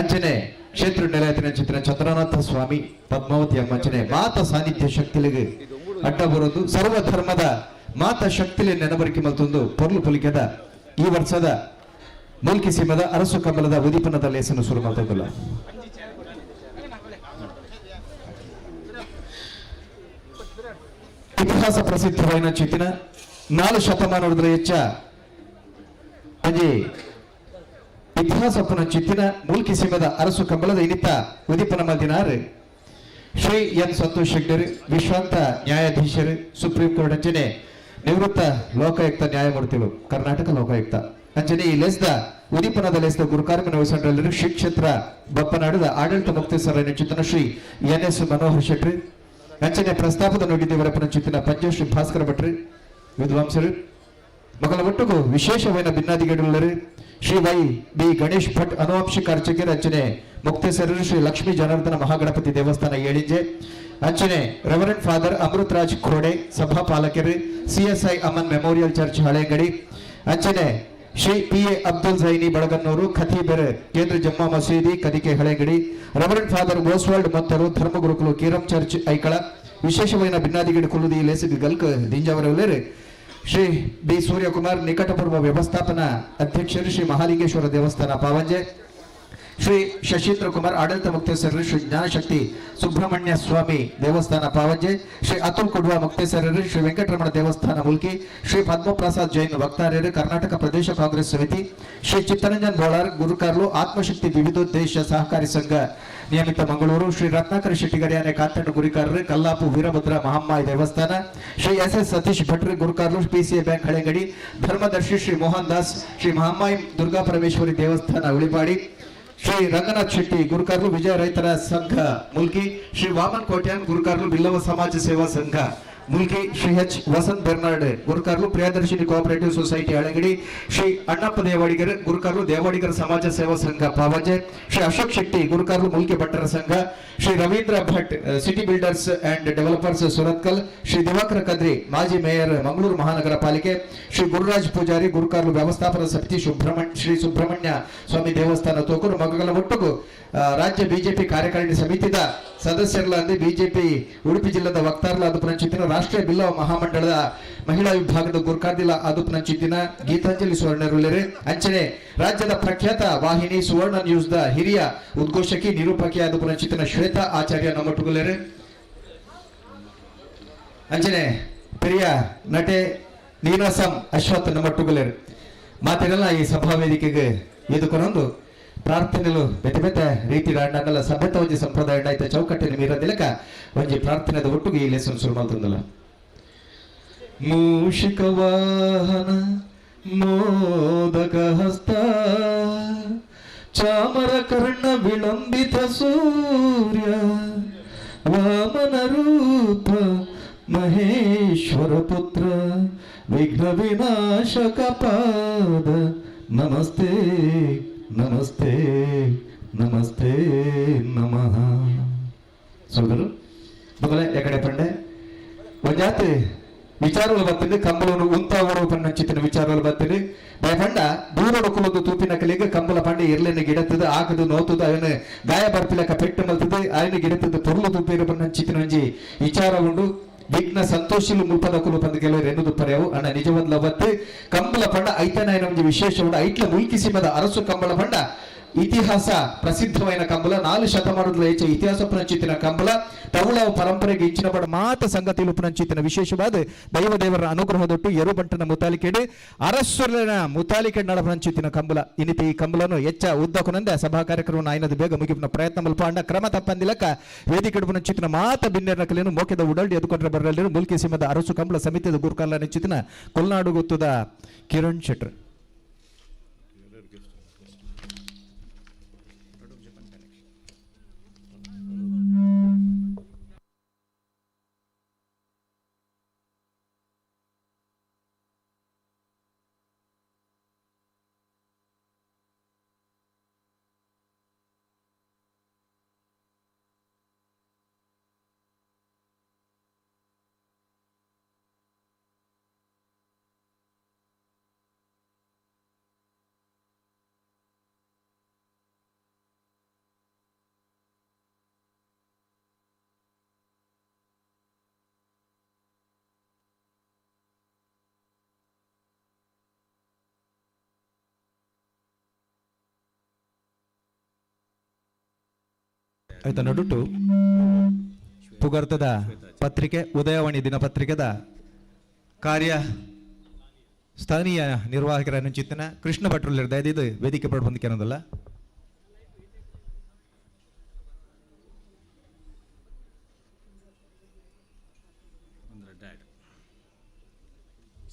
ಅಂಚನೆ ಕ್ಷೇತ್ರ ನೆಲಯತಿನ ಚಿತ್ರ ಚಂದ್ರನಾಥ ಸ್ವಾಮಿ ಪದ್ಮಾವತಿ ಅಮ್ಮಂಚನೆ ಮಾತ ಸಾನ್ನಿಧ್ಯ ಶಕ್ತಿಲಿಗೆ ಅಡ್ಡ ಬರೋದು ಸರ್ವ ಧರ್ಮದ ಮಾತ ಶಕ್ತಿಲಿ ನೆನಬರಿಕೆ ಮಲ್ತೊಂದು ಪೊರ್ಲು ಪುಲಿಕೆದ ಈ ವರ್ಷದ ಮೂಲ್ಕಿ ಸೀಮದ ಅರಸು ಕಮಲದ ಉದೀಪನದ ಲೇಸನ್ನು ಶುರು ಮಾಡ್ತದಲ್ಲ. ಇತಿಹಾಸ ಪ್ರಸಿದ್ಧವಾದ ಚಿತ್ತಿನ 4 ಶತಮಾನದ ಹೆಚ್ಚ ಅಂಜಿ ಇತಿಹಾಸ ಪುನ ಚಿತ್ತಿನ ಮೂಲ್ಕಿ ಸೀಮದ ಅರಸು ಕಂಬಳದ ಇನಿತ ಉದೀಪನ ಮಲ್ದಿನಾರು ಶ್ರೀ ಎನ್ ಸಂತೋಷ್ ಹೆಗ್ಡೆರು, ವಿಶ್ರಾಂತ ನ್ಯಾಯಾಧೀಶರು, ಸುಪ್ರೀಂ ಕೋರ್ಟ್ ಅಂಚನೆ ನಿವೃತ್ತ ಲೋಕಾಯುಕ್ತ ನ್ಯಾಯಮೂರ್ತಿಗಳು, ಕರ್ನಾಟಕ ಲೋಕಾಯುಕ್ತ. ಅಂಚನೆ ಈ ಲೆಸ್ದ ಉದೀಪನದ ಲೆಸ್ದ ಗುರುಕಾರ್ಮಿನ ವಹಿಸಂಡ್ರಲ್ಲರು ಶ್ರೀ ಕ್ಷೇತ್ರ ಬಪ್ಪನಾಡದ ಆಡಳಿತ ಮುಕ್ತೇಶ್ವರ ಚಿತ್ತನ ಶ್ರೀ ಎನ್ ಎಸ್ ಮನೋಹರ್ ಶೆಟ್ಟಿ. ಅಂಚನೆ ಪ್ರಸ್ತಾಪದ ನುಡಿದೇವರ ಚಿತ್ತಿನ ಪಂಜ ಶ್ರೀ ಭಾಸ್ಕರ ಭಟ್ರು ವಿದ್ವಾಂಸರು. ಮಗಲ ಒಟ್ಟುಗು ವಿಶೇಷವಾದ ಭಿನ್ನಾದಿಗಳುಳ್ಳರು ಶ್ರೀ ವೈ ಬಿ ಗಣೇಶ್ ಭಟ್ ಅನುವಂಶಿಕ ಅರ್ಚಕರು, ಅಂಚನೆ ಮುಕ್ತೇಸರರು ಶ್ರೀ ಲಕ್ಷ್ಮೀ ಜನಾರ್ದನ ಮಹಾಗಣಪತಿ ದೇವಸ್ಥಾನ ಏಳಿಂಜೆ. ಅಂಚನೆ ರೆವರೆಂಡ್ ಫಾದರ್ ಅಮೃತರಾಜ್ ಖೋಡೆ ಸಭಾಪಾಲಕರು, CSI Amman memorial church Haleyangadi. ಅಂಚನೆ ಶ್ರೀ ಪಿ ಎ ಅಬ್ದುಲ್ ಜೈನಿ ಬಳಗನ್ನೂರು ಖತೀಬೆರೆ ಕೇಂದ್ರ ಜಮ್ಮಾ ಮಸೀದಿ Kadike Haleyangadi. Reverend father Oswald ಮತ್ತರು ಧರ್ಮಗುರುಕುಲು ಕೀರಂ ಚರ್ಚ್ ಐಕಳ. ವಿಶೇಷವಾದ ಭಿನ್ನಾದಿಗಡಿ ಕುಲ್ಲುದಿ ಲೇಸಿಗೆ ಗಲ್ಕ ದಿಂಜಾವರವಲ್ಲೇರು ಶ್ರೀ ಬಿ ಸೂರ್ಯಕುಮಾರ್ ನಿಕಟಪೂರ್ವ ವ್ಯವಸ್ಥಾಪನಾ ಅಧ್ಯಕ್ಷರು ಶ್ರೀ ಮಹಾಲಿಂಗೇಶ್ವರ ದೇವಸ್ಥಾನ ಪಾವಂಜೆ. ಶ್ರೀ ಶಶೀಂದ್ರ ಕುಮಾರ್ ಆಡಳಿತ ಮುಕ್ತೇಸರರು ಶ್ರೀ ಜ್ಞಾನಶಕ್ತಿ ಸುಬ್ರಹ್ಮಣ್ಯ ಸ್ವಾಮಿ ದೇವಸ್ಥಾನ ಪಾವಂಜೆ. ಶ್ರೀ ಅತುಲ್ ಕುಡ್ವಾ ಮುಕ್ತೇಸರರು ಶ್ರೀ ವೆಂಕಟರಮಣ ದೇವಸ್ಥಾನ ಮುಲ್ಕಿ. ಶ್ರೀ ಪದ್ಮಪ್ರಸಾದ್ ಜೈನ್ ವಕ್ತಾರರು ಕರ್ನಾಟಕ ಪ್ರದೇಶ ಕಾಂಗ್ರೆಸ್ ಸಮಿತಿ. ಶ್ರೀ ಚಿತ್ತರಂಜನ್ ಬೋಳಾರ್ ಗುರುಕಾರ್ಲು ಆತ್ಮಶಕ್ತಿ ವಿವಿಧೋದ್ದೇಶ ಸಹಕಾರಿ ಸಂಘ ನಿಯಮಿತ ಮಂಗಳೂರು. ಶ್ರೀ ರತ್ನಾಕರ ಶೆಟ್ಟಿಗರಿಯಾನೆ ಕಾಂತಣ್ಣ ಗುರಿಕಾರರು ಕಲ್ಲಾಪು ವೀರಭದ್ರ ಮಹಮ್ಮಾಯಿ ದೇವಸ್ಥಾನ. ಶ್ರೀ ಎಸ್ ಎಸ್ ಸತೀಶ್ ಭಟ್ರು ಗುರುಕಾರ್ಲು ಪಿಸಿಎ ಬ್ಯಾಂಕ್ ಹಳೆಂಗಡಿ. ಧರ್ಮದರ್ಶಿ ಶ್ರೀ ಮೋಹನ್ ದಾಸ್ ಶ್ರೀ ಮಹಮ್ಮಾಯಿ ದುರ್ಗಾ ಪರಮೇಶ್ವರಿ ದೇವಸ್ಥಾನ ಉಳಿಪಾಡಿ. ಶ್ರೀ ರಂಗನಾಥ್ ಶೆಟ್ಟಿ ಗುರುಕಾರ್ಲು ವಿಜಯ ರೈತರ ಸಂಘ ಮುಲ್ಕಿ. ಶ್ರೀ ವಾಮನ್ ಕೋಟ್ಯಾನ್ ಗುರುಕಾರ್ಲು ಬಿಲ್ಲವ ಸಮಾಜ ಸೇವಾ ಸಂಘ ಮುಲ್ಕಿ. ಶ್ರೀ ಎಚ್ ವಸಂತ್ ಬೆರ್ನಾಡ್ ಗುರುಕಾರ್ಲು ಪ್ರಿಯದರ್ಶಿನಿ ಕೋಆಪರೇಟಿವ್ ಸೊಸೈಟಿ ಹಳಂಗಡಿ. ಶ್ರೀ ಅಣ್ಣಪ್ಪ ದೇವಾಡಿಗರ್ ಗುರುಕಾರ್ಲು ದೇವಾಡಿಗರ ಸಮಾಜ ಸೇವಾ ಸಂಘ ಪಾವಂಜೆ. ಶ್ರೀ ಅಶೋಕ್ ಶೆಟ್ಟಿ ಗುರುಕಾರ್ಲು ಮುಲ್ಕಿ ಭಟ್ಟರ ಸಂಘ. Shri Ravindra Bhat city builders and developers Surathkal. Shri Divakara Kadri ಮಾಜಿ ಮೇಯರ್ ಮಂಗಳೂರು ಮಹಾನಗರ ಪಾಲಿಕೆ. ಶ್ರೀ ಗುರುರಾಜ್ ಪೂಜಾರಿ ಗುರುಕಾರ್ಲು ವ್ಯವಸ್ಥಾಪನಾ ಸಮಿತಿ ಶ್ರೀ ಸುಬ್ರಹ್ಮಣ್ಯ ಸ್ವಾಮಿ ದೇವಸ್ಥಾನ ತೋಕೂರು. ಮಗಗಳ ಒಟ್ಟುಗು ರಾಜ್ಯ ಬಿಜೆಪಿ ಕಾರ್ಯಕಾರಿಣಿ ಸಮಿತಿದ ಸದಸ್ಯರಲ್ಲ ಬಿಜೆಪಿ ಉಡುಪಿ ಜಿಲ್ಲಾದ ವಕ್ತಾರಲ ಅದು ಪುನಂಚಿತ್ತಿನ ರಾಷ್ಟ್ರೀಯ ಬಿಲ್ಲವ ಮಹಾಮಂಡಳದ ಮಹಿಳಾ ವಿಭಾಗದ ಗುರ್ಕಾರ್ದಿಲ ಅದು ಪುನಂಚಿತ್ತಿನ ಗೀತಾಂಜಲಿ ಸುವರ್ಣರುಳ್ಳರೆ. ಅಂಚನೆ ರಾಜ್ಯದ ಪ್ರಖ್ಯಾತ ವಾಹಿನಿ ಸುವರ್ಣ ನ್ಯೂಸ್ the ಹಿರಿಯ ಉದ್ಘೋಷಕಿ ನಿರೂಪಕಿ ಅದು ಪುನಂಚಿತ್ತಿನ ಶ್ವೇತಾ ಆಚಾರ್ಯ ನಮ್ಮೊಟ್ಟುಗುಲ್ಲೆರೆ. ಅಂಚನೆ ಪ್ರಿಯ ನಟೆ ನೀನಾಸಂ ಅಶ್ವಥ್ ನಮ್ಮೊಟ್ಟುಗುಲ್ಲೆರೆ. ಮಾತಿರಲ್ಲ ಈ ಸಭಾ ವೇದಿಕೆಗೆ ಎದುಕೊನೊಂದು ಪ್ರಾರ್ಥನೆಲು ಬೆತೆ ಬೆತೆ ರೀತಿ ಅಣ್ಣನಲ್ಲ ಸಭ್ಯತ ಒಂಜಿ ಸಂಪ್ರದಾಯ ಆಯ್ತ ಚೌಕಟ್ಟಿನ ಮೀರದಿಲಕ ಒಂಜಿ ಪ್ರಾರ್ಥನೆದ ಒಟ್ಟುಗೆ ಈ ಲೆಸನ್ ಶುರು ಮಲ್ತಂದಲ್ಲ. ಮೂಷಿಕ ವಾಹನ ಮೋದಕ ಹಸ್ತ ಚಾಮರ ಕರ್ಣ ವಿಳಂಬಿತ ಸೂರ್ಯ ವಾಮನ ರೂಪ ಮಹೇಶ್ವರ ಪುತ್ರ ವಿಘ್ನ ವಿನಾಶಕ ಪಾದ ನಮಸ್ತೆ ನಮಸ್ತೆ ನಮಸ್ತೆ ನಮಃ. ಸೋದರು ಬೊಕಲೆ ಎಕಡೆ ಪಂಡೆ ಒಂಜಾತ್ ವಿಚಾರಗಳು ಬತ್ತಿಂಡು ಕಂಬಳನು ಉಂತಾವಡು ಪನ್ನಂಚಿತ್ತಿನ ವಿಚಾರಗಳು ಬತ್ತಿಂಡು. ದಯಪಂಡ ದೂರಡು ಕುಲದು ತೂಪಿನ ಕಲಿಗೆ ಕಂಬಳ ಪಂಡೆ ಇರ್ಲೆನ ಗಿಡತ್ತದ ಆಕದು ನೋತುದು ಅಯನ ಗಾಯ ಬರ್ಪಿಲಕ ಪೆಟ್ಟು ಮಲ್ತದ ಅಯನ ಗಿಡತ್ತದ ಪೊರ್ಲು ತೂಪೇರು ಪನ್ನಂಚಿತ್ತಿನ ಒಂಜಿ ವಿಚಾರ ಉಂಡು. ವಿಘ್ನ ಸಂತೋಷಿಲು ಮುಲ್ಪದ ಕುಲು ಪಂದ್ ಕೆಲವರು ಎನ್ನುದು ಪರ್ಯಾವು ಅಣ್ಣ ನಿಜವದ್ಲ ಬತ್ತು ಕಂಬಳ ಪಂಡ ಐತನಾಯನ ಒಂಜಿ ವಿಶೇಷ ಉಂಡು. ಐಟ್ಲ ಮುಲ್ಕಿ ಸೀಮದ ಅರಸು ಕಂಬಳ ಪಂಡ ಇತಿಹಾಸ ಪ್ರಸಿದ್ಧವಾದ ಕಂಬಳ, 4 ಶತಮಾನದ ಹೆಚ್ಚು ಇತಿಹಾಸ ಪುನಂಚಿತ್ತಿನ ಕಂಬಳ, ತವುಳ ಪರಂಪರೆಗೆ ಇಂಚಿನ ಬಡ ಮಾತ ಸಂಗತಿಲು ಪುನಂಚಿತ್ತಿನ ವಿಶೇಷವಾದ ದೈವ ದೇವರ ಅನುಗ್ರಹದೊಟ್ಟು ಎರುಬಂಟನ ಮುತಾಲಿಕೆಡೆ ಅರಸುರನ ಮುತಾಲಿಕೆಡ್ ನಡಪನಂಚಿತ್ತಿನ ಕಂಬಳ. ಇನ್ನಿತ ಈ ಕಂಬಳನು ಹೆಚ್ಚ ಉದ್ದ ಕೊನಂದೆ ಸಭಾ ಕಾರ್ಯಕ್ರಮ ಆಯ್ನದ ಬೇಗ ಮುಗಿಪಿನ ಪ್ರಯತ್ನ ಮಲ್ಪ ಅಂಡ ಕ್ರಮ ತಪ್ಪಂದಿಲಕ್ಕ ವೇದಿಕೆ ಪುನಂಚಿತ್ತಿನ ಮಾತ ಬಿನ್ನೆರ್ನ ಕಲೆಯನ್ನು ಮೋಕೆದ ಉಡಲ್ಡಿ ಎದುಕೊಂಡ್ರೆ ಬರಲಿರು ಮುಲ್ಕಿ ಸೀಮದ ಅರಸು ಕಂಬಳ ಸಮಿತಿದ ಗುರುಕಲ್ಲ ನಿಂಚಿತ್ತಿನ ಕೊಲ್ನಾಡು ಗೊತ್ತದ ಕಿರಣ್ ಶೆಟ್ರ್. ಆಯ್ತಾ ನಡುಟು ಪುಗರ್ತದ ಪತ್ರಿಕೆ ಉದಯವಾಣಿ ದಿನಪತ್ರಿಕೆದ ಕಾರ್ಯ ಸ್ಥಾನೀಯ ನಿರ್ವಾಹಕರ ಚಿತ್ತನ ಕೃಷ್ಣ ಭಟ್ರು ದಯದಿದ್ದು ವೇದಿಕೆ ಪಡ್ ಬಂದಕ್ಕೆ.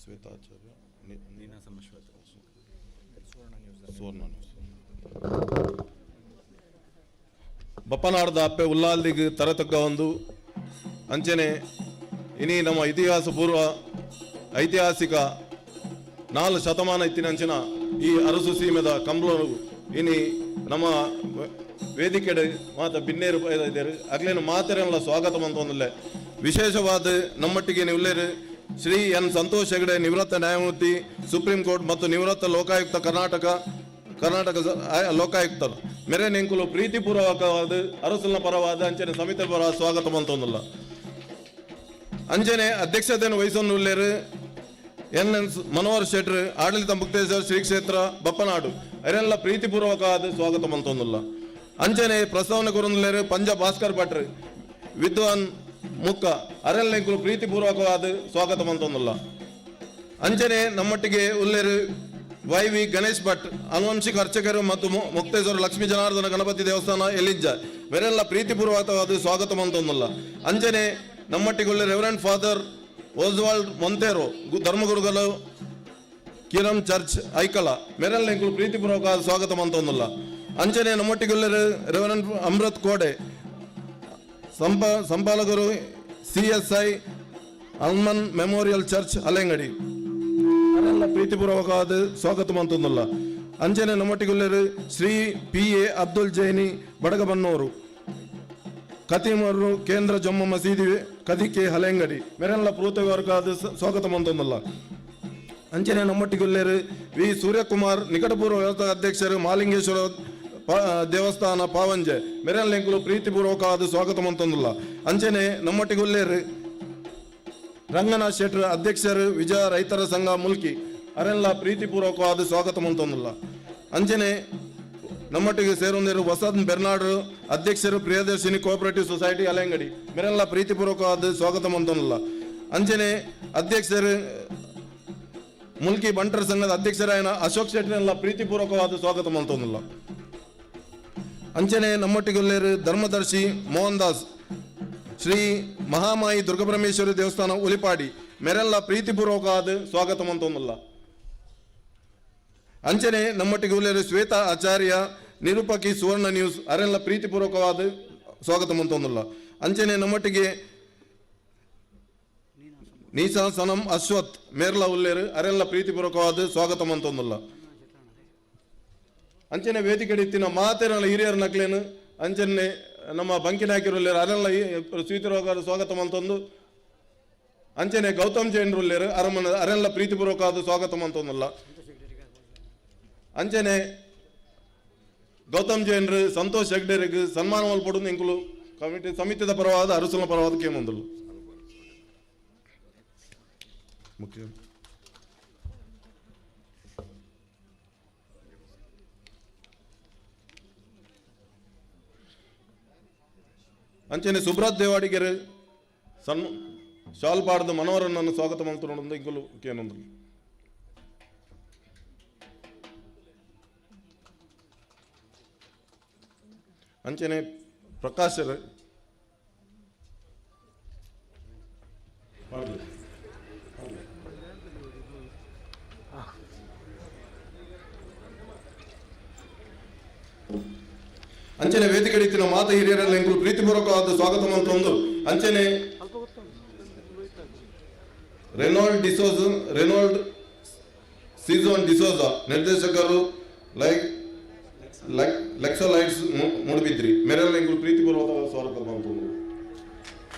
ಶ್ವೇತಾಚಾರ್ಯ, ಸುವರ್ಣ ನ್ಯೂಸ್. ಬಪ್ಪನಾಡ್ದ ಅಪ್ಪೆ ಉಲ್ಲಾಲ್ದಿಗ್ ತರತಕ್ಕ ಒಂದು ಅಂಚನೆ ಇನಿ ನಮ್ಮ ಇತಿಹಾಸ ಪೂರ್ವ ಐತಿಹಾಸಿಕ 4 ಶತಮಾನ ಇತ್ತಿನಂಚಿನ ಈ ಅರಸು ಸೀಮೆದ ಕಂಬ್ಲನು ಇನಿ ನಮ್ಮ ವೇದಿಕೆಡೆ ಮಾತ ಬಿನ್ನೇರು ಇದ್ದಾರೆ ಅಗ್ಲೇನು ಮಾತೆರೆಲ್ಲ ಸ್ವಾಗತ ಮಂತೊಂದಿಲ್ಲ. ವಿಶೇಷವಾದ ನಮ್ಮಟ್ಟಿಗೆ ಉಲ್ಲೇರು ಶ್ರೀ ಎನ್ ಸಂತೋಷ್ ಹೆಗಡೆ, ನಿವೃತ್ತ ನ್ಯಾಯಮೂರ್ತಿ, ಸುಪ್ರೀಂ ಕೋರ್ಟ್ ಮತ್ತು ನಿವೃತ್ತ ಲೋಕಾಯುಕ್ತ ಕರ್ನಾಟಕ ಕರ್ನಾಟಕ ಲೋಕಾಯುಕ್ತರು ಮೆರೆ ನೆಂಕುಲು ಪ್ರೀತಿಪೂರ್ವಕವಾದ ಅರಸುಲ್ನ ಪರವಾದ ಅಂಚನೆ ಸಮಿತಿ ಪರ ಸ್ವಾಗತ ಮಂತೊಂದಿಲ್ಲ. ಅಂಚನೆ ಅಧ್ಯಕ್ಷತೆಯನ್ನು ವಹಿಸೊಂದುಲ್ಲೇರು ಎನ್ ಎನ್ ಮನೋಹರ್ ಶೆಟ್ರ್, ಆಡಳಿತ ಮುಕ್ತೇಶ್ವರ ಶ್ರೀ ಕ್ಷೇತ್ರ ಬಪ್ಪನಾಡು ಅರೆಲ್ಲ ಪ್ರೀತಿಪೂರ್ವಕವಾದ ಸ್ವಾಗತ ಮಂತೊಂದಿಲ್ಲ. ಅಂಚನೆ ಪ್ರಸ್ತಾವನೆ ಕೊರೊಂದುಲ್ಲೇರು ಪಂಜ ಭಾಸ್ಕರ್ ಭಟ್ರು, ವಿದ್ವಾನ್ ಮುಕ್ಕ ಅರೆಲ್ಲ ಪ್ರೀತಿಪೂರ್ವಕವಾದ ಸ್ವಾಗತ ಮಂತೊಂದಿಲ್ಲ. ಅಂಚನೆ ನಮ್ಮೊಟ್ಟಿಗೆ ಉಲ್ಲೇರು why we Ganesh Bhat, ಆನುವಂಶಿಕ ಅರ್ಚಕರು ಮತ್ತು ಮುಕ್ತೇಶ್ವರ ಲಕ್ಷ್ಮೀ ಜನಾರ್ದನ ಗಣಪತಿ ದೇವಸ್ಥಾನ ಎಲಿಂಜ ವೆರೆಲ್ಲ ಪ್ರೀತಿಪೂರ್ವಕವಾದ ಸ್ವಾಗತ ಮಂತೊಂದಿಲ್ಲ. ಅಂಚನೆ ನಮ್ಮಟ್ಟಿಗುಳ್ಳೆ ರೆವರೆಂಡ್ ಫಾದರ್ ಓಸ್ವಾಲ್ಡ್ ಮೊಂತೇರೋ, ಧರ್ಮಗುರುಗಳು, ಕಿರಂ ಚರ್ಚ್ ಐಕಳ ಮೆರೆಲ್ಲ ಎಂಕುಲು ಪ್ರೀತಿಪೂರ್ವಕ ಸ್ವಾಗತ ಮಂತೊಂದಿಲ್ಲ. ಅಂಚನೆ ನಮ್ಮಟ್ಟಿಗುಳ್ಳೆ ರೆವರೆಂಡ್ ಅಮೃತ್ ಕೋಡೆ, ಸಂಪಾಲಕರು CSI Amman memorial church Haleyangadi ಅರೆಲ್ಲ ಪ್ರೀತಿಪೂರ್ವಕವಾದ ಸ್ವಾಗತ ಮಂತೊಂದಿಲ್ಲ. ಅಂಚನೆ ನಮ್ಮಟ್ಟಿಗುಲ್ಲೇರು ಶ್ರೀ ಪಿ ಎ ಅಬ್ದುಲ್ ಜೈನಿ ಬಡಗಬನ್ನೂರು, ಕತಿಮರು ಕೇಂದ್ರ ಜಮ್ಮು ಮಸೀದಿ ಕದಿಕೆ ಹಲೆಂಗಡಿ ಮೆರೆಲ್ಲ ಪ್ರೀತಿಪೂರ್ವಕವಾದ ಸ್ವಾಗತ ಮಂತೊಂದಿಲ್ಲ. ಅಂಚನೆ ನಮ್ಮಟ್ಟಿಗುಲ್ಲೇರು ವಿ ಸೂರ್ಯಕುಮಾರ್, ನಿಕಟಪೂರ್ವ ವ್ಯವಸ್ಥಾ ಅಧ್ಯಕ್ಷರು, ಮಾಲಿಂಗೇಶ್ವರ ದೇವಸ್ಥಾನ ಪಾವಂಜೆ ಮೆರೆಲ್ಲ ಎಂಕುಲು ಪ್ರೀತಿಪೂರ್ವಕವಾದ ಸ್ವಾಗತ ಮಂತೊಂದಿಲ್ಲ. ಅಂಚನೆ ನಮ್ಮಟ್ಟಿಗುಲ್ಲೇರು ರಂಗನಾಥ್ ಶೆಟ್ರ್, ಅಧ್ಯಕ್ಷರು, ವಿಜಯ ರೈತರ ಸಂಘ ಮುಲ್ಕಿ ಅರೆಲ್ಲ ಪ್ರೀತಿಪೂರ್ವಕವಾದ ಸ್ವಾಗತ ಮಂತೊಂದಿಲ್ಲ. ಅಂಚನೆ ನಮ್ಮೊಟ್ಟಿಗೆ ಸೇರೊಂದಿರು ವಸಂತ್ ಬೆರ್ನಾಡ್, ಅಧ್ಯಕ್ಷರು, ಪ್ರಿಯದರ್ಶಿನಿ ಕೋಆಪರೇಟಿವ್ ಸೊಸೈಟಿ ಅಲೆಂಗಡಿ ಮೆರೆಲ್ಲ ಪ್ರೀತಿಪೂರ್ವಕವಾದ ಸ್ವಾಗತ ಮಂತೊಂದಿಲ್ಲ. ಅಂಚನೆ ಅಧ್ಯಕ್ಷರು ಮುಲ್ಕಿ ಬಂಟರ ಸಂಘದ ಅಧ್ಯಕ್ಷರಾಯನ ಅಶೋಕ್ ಶೆಟ್ಟರೆಲ್ಲ ಪ್ರೀತಿಪೂರ್ವಕವಾದ ಸ್ವಾಗತ ಮಂತೊಂದಿಲ್ಲ. ಅಂಚನೆ ನಮ್ಮೊಟ್ಟಿಗುಲ್ಲೇರು ಧರ್ಮದರ್ಶಿ ಮೋಹನ್ ದಾಸ್, ಶ್ರೀ ಮಹಾಮಾಯಿ ದುರ್ಗಪರಮೇಶ್ವರಿ ದೇವಸ್ಥಾನ ಉಲಿಪಾಡಿ ಮೆರೆಲ್ಲ ಪ್ರೀತಿಪೂರ್ವಕವಾದ ಸ್ವಾಗತ ಮಂತೊಂದಿಲ್ಲ. ಅಂಚನೆ ನಮ್ಮೊಟ್ಟಿಗೆ ಉಲ್ಲೇರು ಶ್ವೇತಾ ಆಚಾರ್ಯ, ನಿರೂಪಕಿ, ಸುವರ್ಣ ನ್ಯೂಸ್ ಅರೆಲ್ಲ ಪ್ರೀತಿಪೂರ್ವಕವಾದ ಸ್ವಾಗತ ಮಂತೊಂದಿಲ್ಲ. ಅಂಚನೆ ನಮ್ಮೊಟ್ಟಿಗೆ ನೀಸಾ ಸನಂ ಅಶ್ವಥ್ ಮೇರ್ಲ ಉಲ್ಲೇರು ಅರೆಲ್ಲ ಪ್ರೀತಿಪೂರ್ವಕವಾದ ಸ್ವಾಗತ ಮಂತೊಂದಿಲ್ಲ. ಅಂಚನೆ ವೇದಿಕೆ ಇತ್ತಿನ ಮಾತೆರನ ಹಿರಿಯರ ನಕ್ಲೇನು ಅಂಚನೆ ನಮ್ಮ ಬಂಕಿನಾಯಕರು ಅರೆಲ್ಲ ಸ್ವೀತಿರೋಗ ಸ್ವಾಗತ ಮಂತೊಂದು. ಅಂಚನೆ ಗೌತಮ್ ಜೈನ್ ರುಲ್ಲೇರು ಅರಮನ ಅರೆಲ್ಲ ಪ್ರೀತಿಪೂರ್ವಕವಾದ ಸ್ವಾಗತ ಮಂತೊಂದಲ್ಲ. ಅಂಚನೆ ಗೌತಮ್ ಜೈನ್ರು ಸಂತೋಷ್ ಹೆಗ್ಡೆರಿಗೆ ಸನ್ಮಾನ ಮಲ್ಪೊಡು ಎಂಕುಲು ಕಮಿಟಿ ಸಮಿತಿದ ಪರವಾದ ಅರಸುನ ಪರವಾದ ಕೇಮೊಂದುಲು. ಮುಖ್ಯ ಅಂಚನೆ ಸುಬ್ರತ್ ದೇವಾಡಿಗೆರೆ ಸನ್ ಶಾಲ್ ಪಾಡ್ದ ಮನೋಹರನನ್ನು ಸ್ವಾಗತ ಮಂತುಂಡು ಇಂಕುಲು ಕೇನೊಂದು. ಅಂಚನೆ ಪ್ರಕಾಶ್ ಅಂಚನೆ ವೇದಿಕೆ ಹಿಡಿತಿನ ಮಾತ ಹಿರಿಯರೆಲ್ಲ ಎಂಕುಲು ಪ್ರೀತಿಪೂರ್ವಕವಾದ ಸ್ವಾಗತ ಮಂತೊಂದು. ಅಂಚನೆ ರೆನಾಲ್ಡ್ ಡಿಸೋಜ್ ರೆನಾಲ್ಡ್ ಸೀಸೋನ್ ಡಿಸೋಜಾ ನಿರ್ದೇಶಕರು ಲೈಕ್ ಲೈಕ್ ಲೆಕ್ಸೋಲೈಟ್ಸ್ ಮೂಡುಬಿದ್ರಿ ಮೆರೆಲ್ಲ ಎಂಕುಲು ಪ್ರೀತಿಪೂರ್ವಕ ಸ್ವಾಗತ ಮಂತೊಂದು.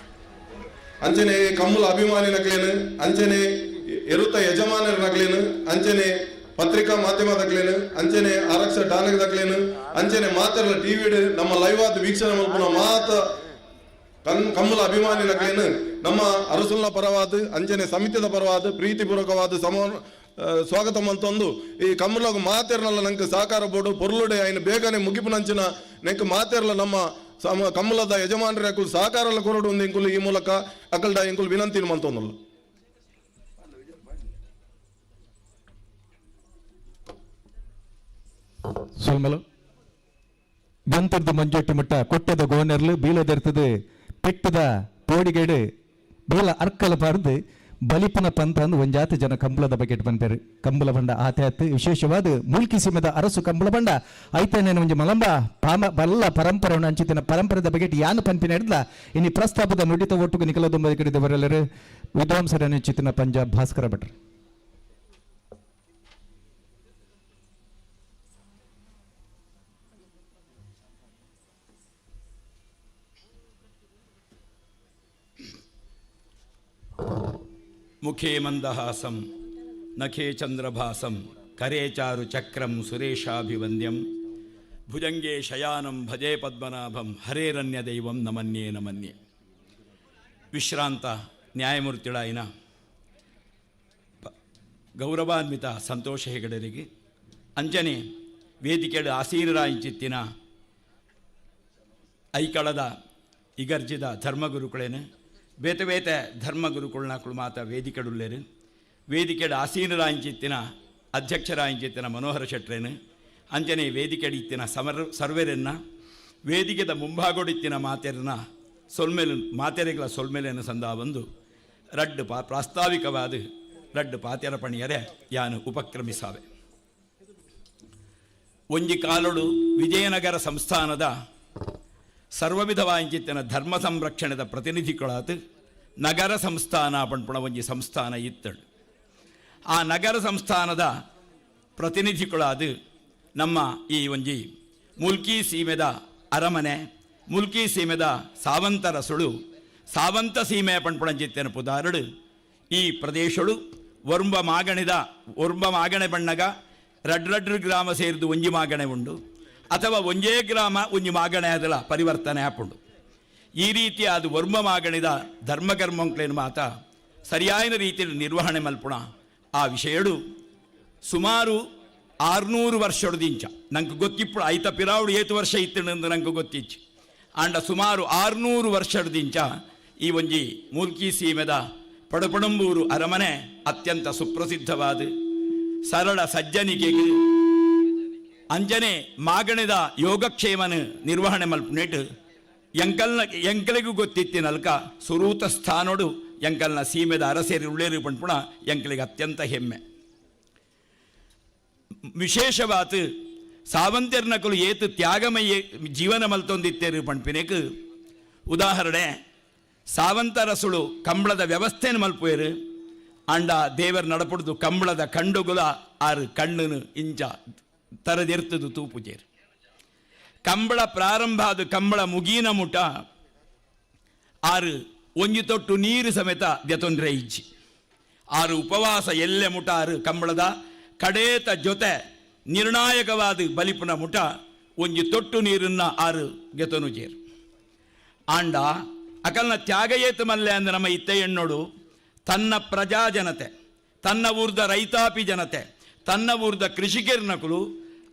ಅಂಚನೆ ಕಮ್ಮುಲ ಅಭಿಮಾನಿ ನಕ್ಲೇನು, ಅಂಚನೆ ಎರುತ ಯಜಮಾನರ ನಕ್ಲೇನು, ಅಂಚನೆ ಪತ್ರಿಕಾ ಮಾಧ್ಯಮದಕ್ಲೇನು, ಅಂಚನೆ ಆರಕ್ಷ ದಾನದಕ್ಲೇನು, ಅಂಚನೆ ಮಾತೆರ್ಲ ಟಿವಿ ನಮ್ಮ ಲೈವ್ ಆದ ವೀಕ್ಷಣೆ ಮಲ್ಪುನ ಮಾತ ಕಮ್ಮುಲ ಅಭಿಮಾನಿ ನಕ್ಲೇನು ನಮ್ಮ ಅರಸುಲ್ನ ಪರವಾದ ಅಂಚನೆ ಸಮಿತಿದ ಪರವಾದ ಪ್ರೀತಿಪೂರ್ವಕವಾದ ಸಮ ಸ್ವಾಗತ ಮಂತೊಂದು. ಈ ಕಮ್ಮುಲಗ ಮಾತೆರ್ನಲ್ಲ ನಂಗೆ ಸಹಕಾರ ಬೋರ್ಡು ಪೊರ್ಲುಡೆ ಐನ ಬೇಗನೆ ಮುಗಿಪುನಂಚಿನ ನೆಂಕ್ ಮಾತೆರ್ಲ ನಮ್ಮ ಸಮ ಕಮ್ಮಲದ ಯಜಮಾನರ ಅಕುಲು ಸಹಕಾರ ಕೊರಡು ಒಂದು ಇಂಕುಲು ಈ ಮೂಲಕ ಅಕಲ್ಡ ಇಂಕುಲು ವಿನಂತಿ ಮಂತೊಂದುಲ್ಲ. ಸೊಲ್ಮಲು ಗಂತರ್ದು ಮಂಜೊಟ್ಟಿ ಮುಟ್ಟ ಕೊಟ್ಟದ ಗೋನೆರ್ಲು ಬೀಲದೆರ್ತದು ಪೆಟ್ಟದ ಪೋಡಿಗೇಡು ಬೇಲ ಅರ್ಕಲ ಪಾರ್ದು ಬಲಿಪನ ಪಂಥ ಅಂದು ಒಂಜಾತಿ ಜನ ಕಂಬಳದ ಬಗೆಟ್ ಬಂಪೆರು. ಕಂಬಳ ಬಂಡ ಆತೆ ವಿಶೇಷವಾದ ಮುಲ್ಕಿ ಸೀಮೆದ ಅರಸು ಕಂಬಳ ಬಂಡ ಐತನೇನು ಒಂಜಿ ಮಲಂಬ ಪಾಮ ಬಲ್ಲ ಪರಂಪರೆ ಅಂಚಿತಿನ ಪರಂಪರೆದ ಬಗೆಟ್ ಯಾನು ಪನ್ಪಿನ ಹಿಡ್ದ ಇನಿ ಪ್ರಸ್ತಾಪದ ನುಡಿತ ಒಟ್ಟುಗು ನಿಖಲದೊಂಬ ಕಡಿದ ಬರಲರು ವಿದ್ವಾಂಸರ ಚಿತ್ತಿನ ಪಂಜಾಬ್ ಭಾಸ್ಕರ ಭಟ್ರು. ಮುಖೇ ಮಂದಹಾಸಂ ನಖೇ ಚಂದ್ರಭಾಸಂ ಕರೇ ಚಾರು ಚಕ್ರಂ ಸುರೇಶಾಭಿವಂದ್ಯಂ ಭುಜಂಗೇ ಶಯಾನಂ ಭಜೇ ಪದ್ಮನಾಭಂ ಹರೇರಣ್ಯ ದೈವಂ ನಮನ್ಯೇ ನಮನ್ಯೇ. ವಿಶ್ರಾಂತ ನ್ಯಾಯಮೂರ್ತಿಳಾಯಿನ ಗೌರವಾನ್ವಿತ ಸಂತೋಷ ಹೆಗಡರಿಗೆ, ಅಂಜನೆ ವೇದಿಕೆಡು ಆಸೀನರಾಯಿಂಚಿತ್ತಿನ ಐಕಳದ ಇಗರ್ಜಿದ ಧರ್ಮಗುರುಗಳೇನು ಬೇತೆ ಬೇತೆ ಧರ್ಮಗುರುಕುಳ್ನಾಕುಳು ಮಾತ ವೇದಿಕೆಡುಲ್ಲೇರು, ವೇದಿಕೆಡು ಆಸೀನರಾಯಿಂಚಿತ್ತಿನ ಅಧ್ಯಕ್ಷರಾಯಿಂಚಿತ್ತಿನ ಮನೋಹರ ಶೆಟ್ರೇನು, ಅಂಜನೆ ವೇದಿಕೆಡು ಇತ್ತಿನ ಸರ್ವೆರನ್ನ ವೇದಿಕೆದ ಮುಂಭಾಗೊಡಿತ್ತಿನ ಮಾತೆರನ್ನ ಸೊಲ್ಮೇಲೆ ಮಾತೆರೆಗಳ ಸೊಲ್ಮೇಲೆಯನ್ನು ಸಂದ ಬಂದು ರಡ್ಡು ಪ್ರಾಸ್ತಾವಿಕವಾದ ರಡ್ಡು ಪಾತೆರ ಪಣಿಯರೆ ಯಾನು ಉಪಕ್ರಮಿಸಾವೆ. ಒಂಜಿ ಕಾಲೊಡು ವಿಜಯನಗರ ಸಂಸ್ಥಾನದ ಸರ್ವವಿಧವಾಂಚಿತ್ತಿನ ಧರ್ಮ ಸಂರಕ್ಷಣೆದ ಪ್ರತಿನಿಧಿಗಳಾತು ನಗರ ಸಂಸ್ಥಾನ ಪಣ್ಪುಣ ಒಂಜಿ ಸಂಸ್ಥಾನ ಇತ್ತಳು. ಆ ನಗರ ಸಂಸ್ಥಾನದ ಪ್ರತಿನಿಧಿಗಳಾದ ನಮ್ಮ ಈ ಒಂಜಿ ಮುಲ್ಕಿ ಸೀಮೆದ ಅರಮನೆ, ಮುಲ್ಕಿ ಸೀಮೆದ ಸಾವಂತರ ಸುಳು, ಸಾವಂತ ಸೀಮೆ ಪಣ್ಪುಣಂಚಿತ್ತಿನ ಪುದಾರಡು ಈ ಪ್ರದೇಶಳು ಒರ್ಂಬ ಮಾಗಣಿದ ಒರ್ಂಬ ಮಾಗಣೆ ಬಣ್ಣಗ ರಡ್ ರಡ್ರು ಗ್ರಾಮ ಸೇರಿದು ಒಂಜಿ ಮಾಗಣೆ ಉಂಡು, ಅಥವಾ ಒಂಜೇ ಗ್ರಾಮ ಒಂಜಿ ಮಾಗಣೆ ಅದಲ ಪರಿವರ್ತನೆ ಆಪುಂಡು. ಈ ರೀತಿ ಅದು ವರ್ಮ ಮಾಗಣಿದ ಧರ್ಮಕರ್ಮಂಕ್ಲೇನು ಮಾತ ಸರಿಯಾದ ರೀತಿಯಲ್ಲಿ ನಿರ್ವಹಣೆ ಮಲ್ಪುಣ ಆ ವಿಷಯಡು ಸುಮಾರು 600 ವರ್ಷೊಡ್ದಿಂಚ ನಂಗೆ ಗೊತ್ತಿಪ್ಪು ಐತ ಪಿರಾವುಡು ಏತು ವರ್ಷ ಇತ್ತಂದು ನಂಗೆ ಗೊತ್ತಿಚ್ಚು. ಆಂಡ ಸುಮಾರು 600 ವರ್ಷೊಡ್ದಿಂಚ ಈ ಒಂಜಿ ಮೂಲ್ಕಿ ಸೀಮೆದ ಪಡಪಡಂಬೂರು ಅರಮನೆ ಅತ್ಯಂತ ಸುಪ್ರಸಿದ್ಧವಾದ ಸರಳ ಸಜ್ಜನಿಕೆಗೆ ಅಂಜನೆ ಮಾಗಣದ ಯೋಗಕ್ಷೇಮನ ನಿರ್ವಹಣೆ ಮಲ್ಪುನೇಟ್ ಎಂಕಲ್ನ ಎಂಕಲಿಗೂ ಗೊತ್ತಿತ್ತಿನಲ್ಕ ಸುರೂತ ಸ್ಥಾನೋಡು ಎಂಕಲ್ನ ಸೀಮೆದ ಅರಸೇರಿ ಉಳ್ಳೇರು ಪಣ್ಪುಣ ಎಂಕಲಿಗೆ ಅತ್ಯಂತ ಹೆಮ್ಮೆ. ವಿಶೇಷವಾತು ಸಾವಂತೆರ್ನಕಲು ಏತು ತ್ಯಾಗಮಯ ಜೀವನ ಮಲ್ತೊಂದಿತ್ತೇರು ಪಣ್ಪಿನೇಕ್ ಉದಾಹರಣೆ ಸಾವಂತರಸುಳು ಕಂಬಳದ ವ್ಯವಸ್ಥೆನ ಮಲ್ಪುವೇರು. ಅಂಡ ದೇವರ್ ನಡಪುಡ್ದು ಕಂಬಳದ ಕಂಡುಗುಲ ಆರು ಕಣ್ಣನು ಇಂಚ ತರದೆರ್ತದು ತೂಪುಜೇರು. ಕಂಬಳ ಪ್ರಾರಂಭ ಅದು ಕಂಬಳ ಮುಗೀನ ಮುಟ ಆರು ಒಂಜಿ ತೊಟ್ಟು ನೀರು ಸಮೇತ ದೆತೊಂದ್ರೆ ಇಜ್ಜಿ. ಆರು ಉಪವಾಸ ಎಲ್ಲೆ ಮುಟ ಆರು ಕಂಬಳದ ಕಡೇತ ಜೊತೆ ನಿರ್ಣಾಯಕವಾದ ಬಲಿಪುನ ಮುಟ ಒಂಜಿ ತೊಟ್ಟು ನೀರನ್ನ ಆರು ಗೆತನು ಜೇರು. ಆಂಡ ಅಕಲ್ನ ತ್ಯಾಗಯೇತು ಮಲ್ಲೆ ಅಂದ ನಮ್ಮ ಇತ್ತೆ ಎಣ್ಣೋಡು ತನ್ನ ಪ್ರಜಾ ಜನತೆ, ತನ್ನ ಊರ್ದ ರೈತಾಪಿ ಜನತೆ, ತನ್ನ ಊರ್ದ ಕೃಷಿಕರ್ನಕುಲು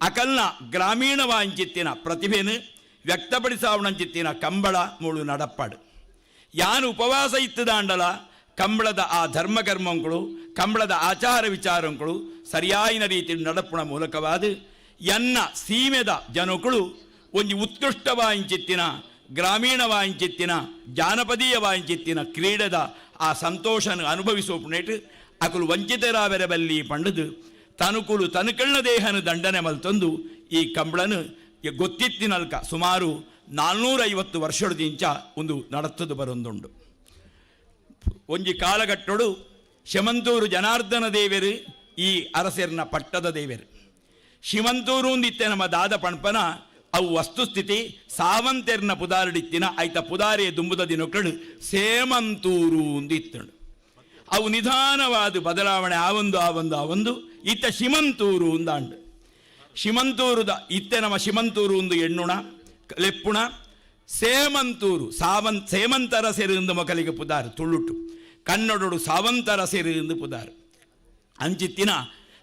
ಅಕಲ್ನ ಗ್ರಾಮೀಣ ವಾಂಚಿತ್ತಿನ ಪ್ರತಿಭೆನು ವ್ಯಕ್ತಪಡಿಸಾವಣಂಚಿತ್ತಿನ ಕಂಬಳ ಮೂಳು ನಡಪ್ಪಾಡು. ಯಾನು ಉಪವಾಸ ಇತ್ತದಾಂಡಲ ಕಂಬಳದ ಆ ಧರ್ಮಕರ್ಮಂಗಳು, ಕಂಬಳದ ಆಚಾರ ವಿಚಾರಂಗಳು ಸರಿಯಾಯಿನ ರೀತಿ ನಡಪುಣ ಮೂಲಕವಾದ ಎನ್ನ ಸೀಮೆದ ಜನಗಳು ಒಂಜಿ ಉತ್ಕೃಷ್ಟ ವಾಂಚಿತ್ತಿನ ಗ್ರಾಮೀಣ ವಾಂಚಿತ್ತಿನ ಜಾನಪದೀಯ ವಾಂಚಿತ್ತಿನ ಕ್ರೀಡೆದ ಆ ಸಂತೋಷನ ಅನುಭವಿಸುವ ಪುಣೇಟ್ ಅಕುಲು ವಂಚಿತರಾವೆರ ಬಲ್ಲಿ ಪಂಡದು ತನುಕುಲು ತನುಕಳ್ಳ ದೇಹನ ದಂಡನೆ ಮಲ್ತಂದು ಈ ಕಂಬಳನು ಗೊತ್ತಿತ್ತಿನಲ್ಕ ಸುಮಾರು 450 ವರ್ಷದಿಂಚ ಒಂದು ನಡತ್ತದು ಬರೊಂದುಂಡು. ಒಂಜಿ ಕಾಲಘಟ್ಟೊಡು ಶಮಂತೂರು ಜನಾರ್ದನ ದೇವರು ಈ ಅರಸೆರ್ನ ಪಟ್ಟದ ದೇವರು. ಶಿವಂತೂರು ಒಂದಿತ್ತೆ ನಮ್ಮ ದಾದ ಪಣ್ಪನ ಅವು ವಸ್ತುಸ್ಥಿತಿ ಸಾವಂತೆರ್ನ ಪುದಾರಡಿತ್ತಿನ ಐತ ಪುದಾರಿಯ ದುಂಬುದ ದಿನಕ್ಕಳು ಸೇಮಂತೂರು ಒಂದಿತ್ತಳು. ಅವು ನಿಧಾನವಾದ ಬದಲಾವಣೆ ಆವೊಂದು ಆವೊಂದು ಆವೊಂದು ಇತ್ತ ಶಿಮಂತೂರು ಒಂದಾಂಡು. ಶಿಮಂತೂರುದ ಇತ್ತೆ ನಮ್ಮ ಶಿಮಂತೂರು ಒಂದು ಎಣ್ಣುಣ ಲೆಪ್ಪುಣ ಸೇಮಂತೂರು ಸಾವಂತ ಸೇಮಂತರ ಸೇರು ಮಕ್ಕಳಿಗೆ ಪುದಾರು ತುಳ್ಳುಟ್ಟು ಕನ್ನಡೋಡು ಸಾವಂತರ ಸೇರು ಎಂದು ಪುದಾರು. ಅಂಚಿತ್ತಿನ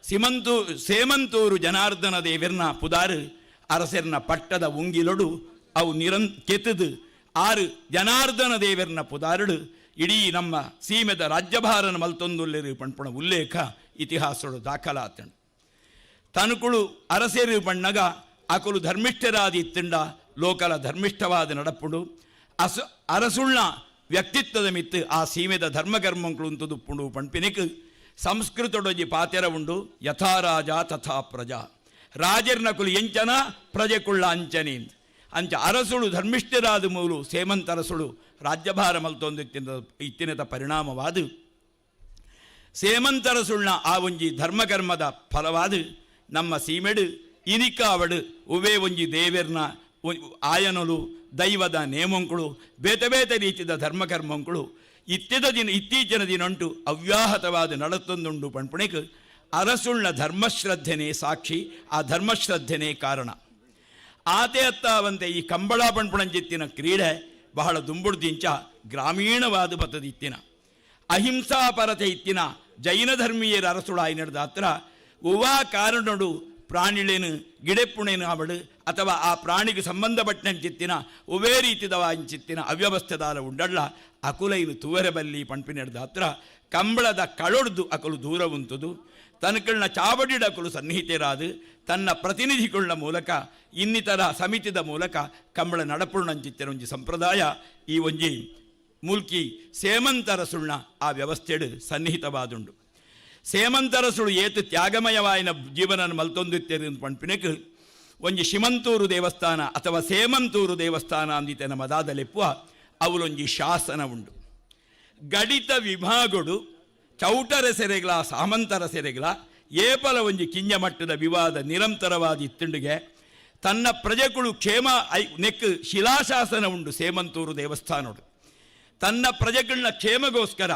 ಸಿಮಂತೂ ಸೇಮಂತೂರು ಜನಾರ್ದನ ದೇವಿರ್ನ ಪುದಾರು ಅರಸರ್ನ ಪಟ್ಟದ ಉಂಗಿಲೊಡು ಅವು ಕೆತ್ತದು ಆರು ಜನಾರ್ದನ ದೇವರ್ನ ಪುದಾರುಡು ಇಡೀ ನಮ್ಮ ಸೀಮೆದ ರಾಜ್ಯಭಾರನ ಮಲ್ತೊಂದುಲ್ಲೆರು ಪಣ್ಪುಣ ಉಲ್ಲೇಖ ಇತಿಹಾಸಡು ದಾಖಲಾತಂಡು. ತನುಕುಳು ಅರಸೇರು ಬಣ್ಣಗ ಅಕುಲು ಧರ್ಮಿಷ್ಠರಾದ ಇತ್ತಿಂಡ ಲೋಕಲ ಧರ್ಮಿಷ್ಠವಾದ ನಡಪುಡು ಅರಸುಳ್ಳ ವ್ಯಕ್ತಿತ್ವದ ಮಿತ್ತು ಆ ಸೀಮೆದ ಧರ್ಮಕರ್ಮಂಕುಳು ತುದುಪ್ಪುಂಡು ಪಣ್ಪಿನಿಕ್ ಸಂಸ್ಕೃತಡೊಜಿ ಪಾತೆರ ಉಂಡು ಯಥಾ ರಾಜ ತಥಾ ಪ್ರಜಾ. ರಾಜರ್ನಕುಲು ಎಂಚನ ಪ್ರಜೆಕುಳ್ಳ ಅಂಚನೆ ಅಂಚ ಅರಸುಳು ಧರ್ಮಿಷ್ಠರಾದ ಮೂಲು ಸೇಮಂತರಸುಳು ರಾಜ್ಯಭಾರ ಮಲ್ತೊಂದು ಇತ್ತಿನದ ಪರಿಣಾಮವಾದ ಸೇಮಂತರಸುಳ್ನ ಆ ಒಂಜಿ ಧರ್ಮಕರ್ಮದ ಫಲವಾದ ನಮ್ಮ ಸೀಮೆಡು ಇನಿಕಾವಡು ಉವೇ ಒಂಜಿ ದೇವೆರ್ನ ಆಯನಲು ದೈವದ ನೇಮಂಕುಳು ಬೇತೆ ಬೇತೆ ರೀತಿಯ ಧರ್ಮಕರ್ಮಂಕುಳು ಇತ್ಯದ ದಿನ ಇತ್ತೀಚಿನ ದಿನಂಟು ಅವ್ಯಾಹತವಾದ ನಡತೊಂದುಂಡು ಪಣ್ಪುಣಿಕ್ ಅರಸುಳ್ಳ ಧರ್ಮಶ್ರದ್ಧೆನೇ ಸಾಕ್ಷಿ, ಆ ಧರ್ಮಶ್ರದ್ಧೆನೇ ಕಾರಣ. ಆತೆ ಅತ್ತಾವಂತೆ ಈ ಕಂಬಳ ಪಣ್ಪುಣಂಜಿತ್ತಿನ ಕ್ರೀಡೆ ಬಹಳ ದುಂಬುಡ್ದಿಂಚ ಗ್ರಾಮೀಣವಾದ ಬತ್ತದಿತ್ತಿನ ಅಹಿಂಸಾಪರತೆ ಇತ್ತಿನ ಜೈನ ಧರ್ಮೀಯರ ಅರಸುಳಾಯಿ ನಡೆದ ಹತ್ರ ಉವಾ ಕಾರಣಡು ಪ್ರಾಣಿಳೇನು ಗಿಡೆಪ್ಪುಣೇನು ಅವಳು ಅಥವಾ ಆ ಪ್ರಾಣಿಗೆ ಸಂಬಂಧಪಟ್ಟಂಚಿತ್ತಿನ ಉವೇ ರೀತಿದವ ಅಂಚಿತ್ತಿನ ಅವ್ಯವಸ್ಥೆದಾಲ ಉಂಡಳ್ಳ ಅಕುಲೈನು ತುವರೆ ಬಲ್ಲಿ ಪಂಪಿನೆಡ್ದ ಹತ್ರ ಕಂಬಳದ ಕಳೊಡ್ದು ಅಕಲು ದೂರ ಉಂಟುದು ತನಕಳ್ನ ಚಾವಡಿಡಕಲು ಸನ್ನಿಹಿತರಾದು ತನ್ನ ಪ್ರತಿನಿಧಿಗಳ ಮೂಲಕ ಇನ್ನಿತರ ಸಮಿತಿದ ಮೂಲಕ ಕಂಬಳ ನಡಪುಣ್ಣಂಚಿತ್ತಿನ ಒಂಜಿ ಸಂಪ್ರದಾಯ ಈ ಒಂಜಿ ಮೂಲ್ಕಿ ಸೇಮಂತರ ಸುಳ್ಳ ಆ ವ್ಯವಸ್ಥೆಡು ಸನ್ನಿಹಿತವಾದುಂಡು. ಸೇಮಂತರ ಸುಳು ಏತು ತ್ಯಾಗಮಯವಾಯಿನ ಜೀವನ ಮಲ್ತೊಂದಿತ್ತೇರು ಪಣ್ಪಿನಕ್ ಒಂಜಿ ಶಿಮಂತೂರು ದೇವಸ್ಥಾನ ಅಥವಾ ಸೇಮಂತೂರು ದೇವಸ್ಥಾನ ಅಂದಿತ್ತೆ ನಮ್ಮ ದಾದಲೆಪ್ಪುವ ಅವಲೊಂಜಿ ಶಾಸನ ಉಂಡು. ಗಡಿತ ವಿಭಾಗಡು ಚೌಟರ ಸೆರೆಗಳ ಸಾಮಂತರ ಸೆರೆಗಳ ಏಪಲ ಒಂಜಿ ಕಿಂಜ ಮಟ್ಟದ ವಿವಾದ ನಿರಂತರವಾದ ಇತ್ತುಂಡಿಗೆ ತನ್ನ ಪ್ರಜೆಗಳು ಕ್ಷೇಮ I neck ಶಿಲಾಶಾಸನ ಉಂಡು ಸೇಮಂತೂರು ದೇವಸ್ಥಾನೋಡು. ತನ್ನ ಪ್ರಜೆಗಳನ್ನ ಕ್ಷೇಮಗೋಸ್ಕರ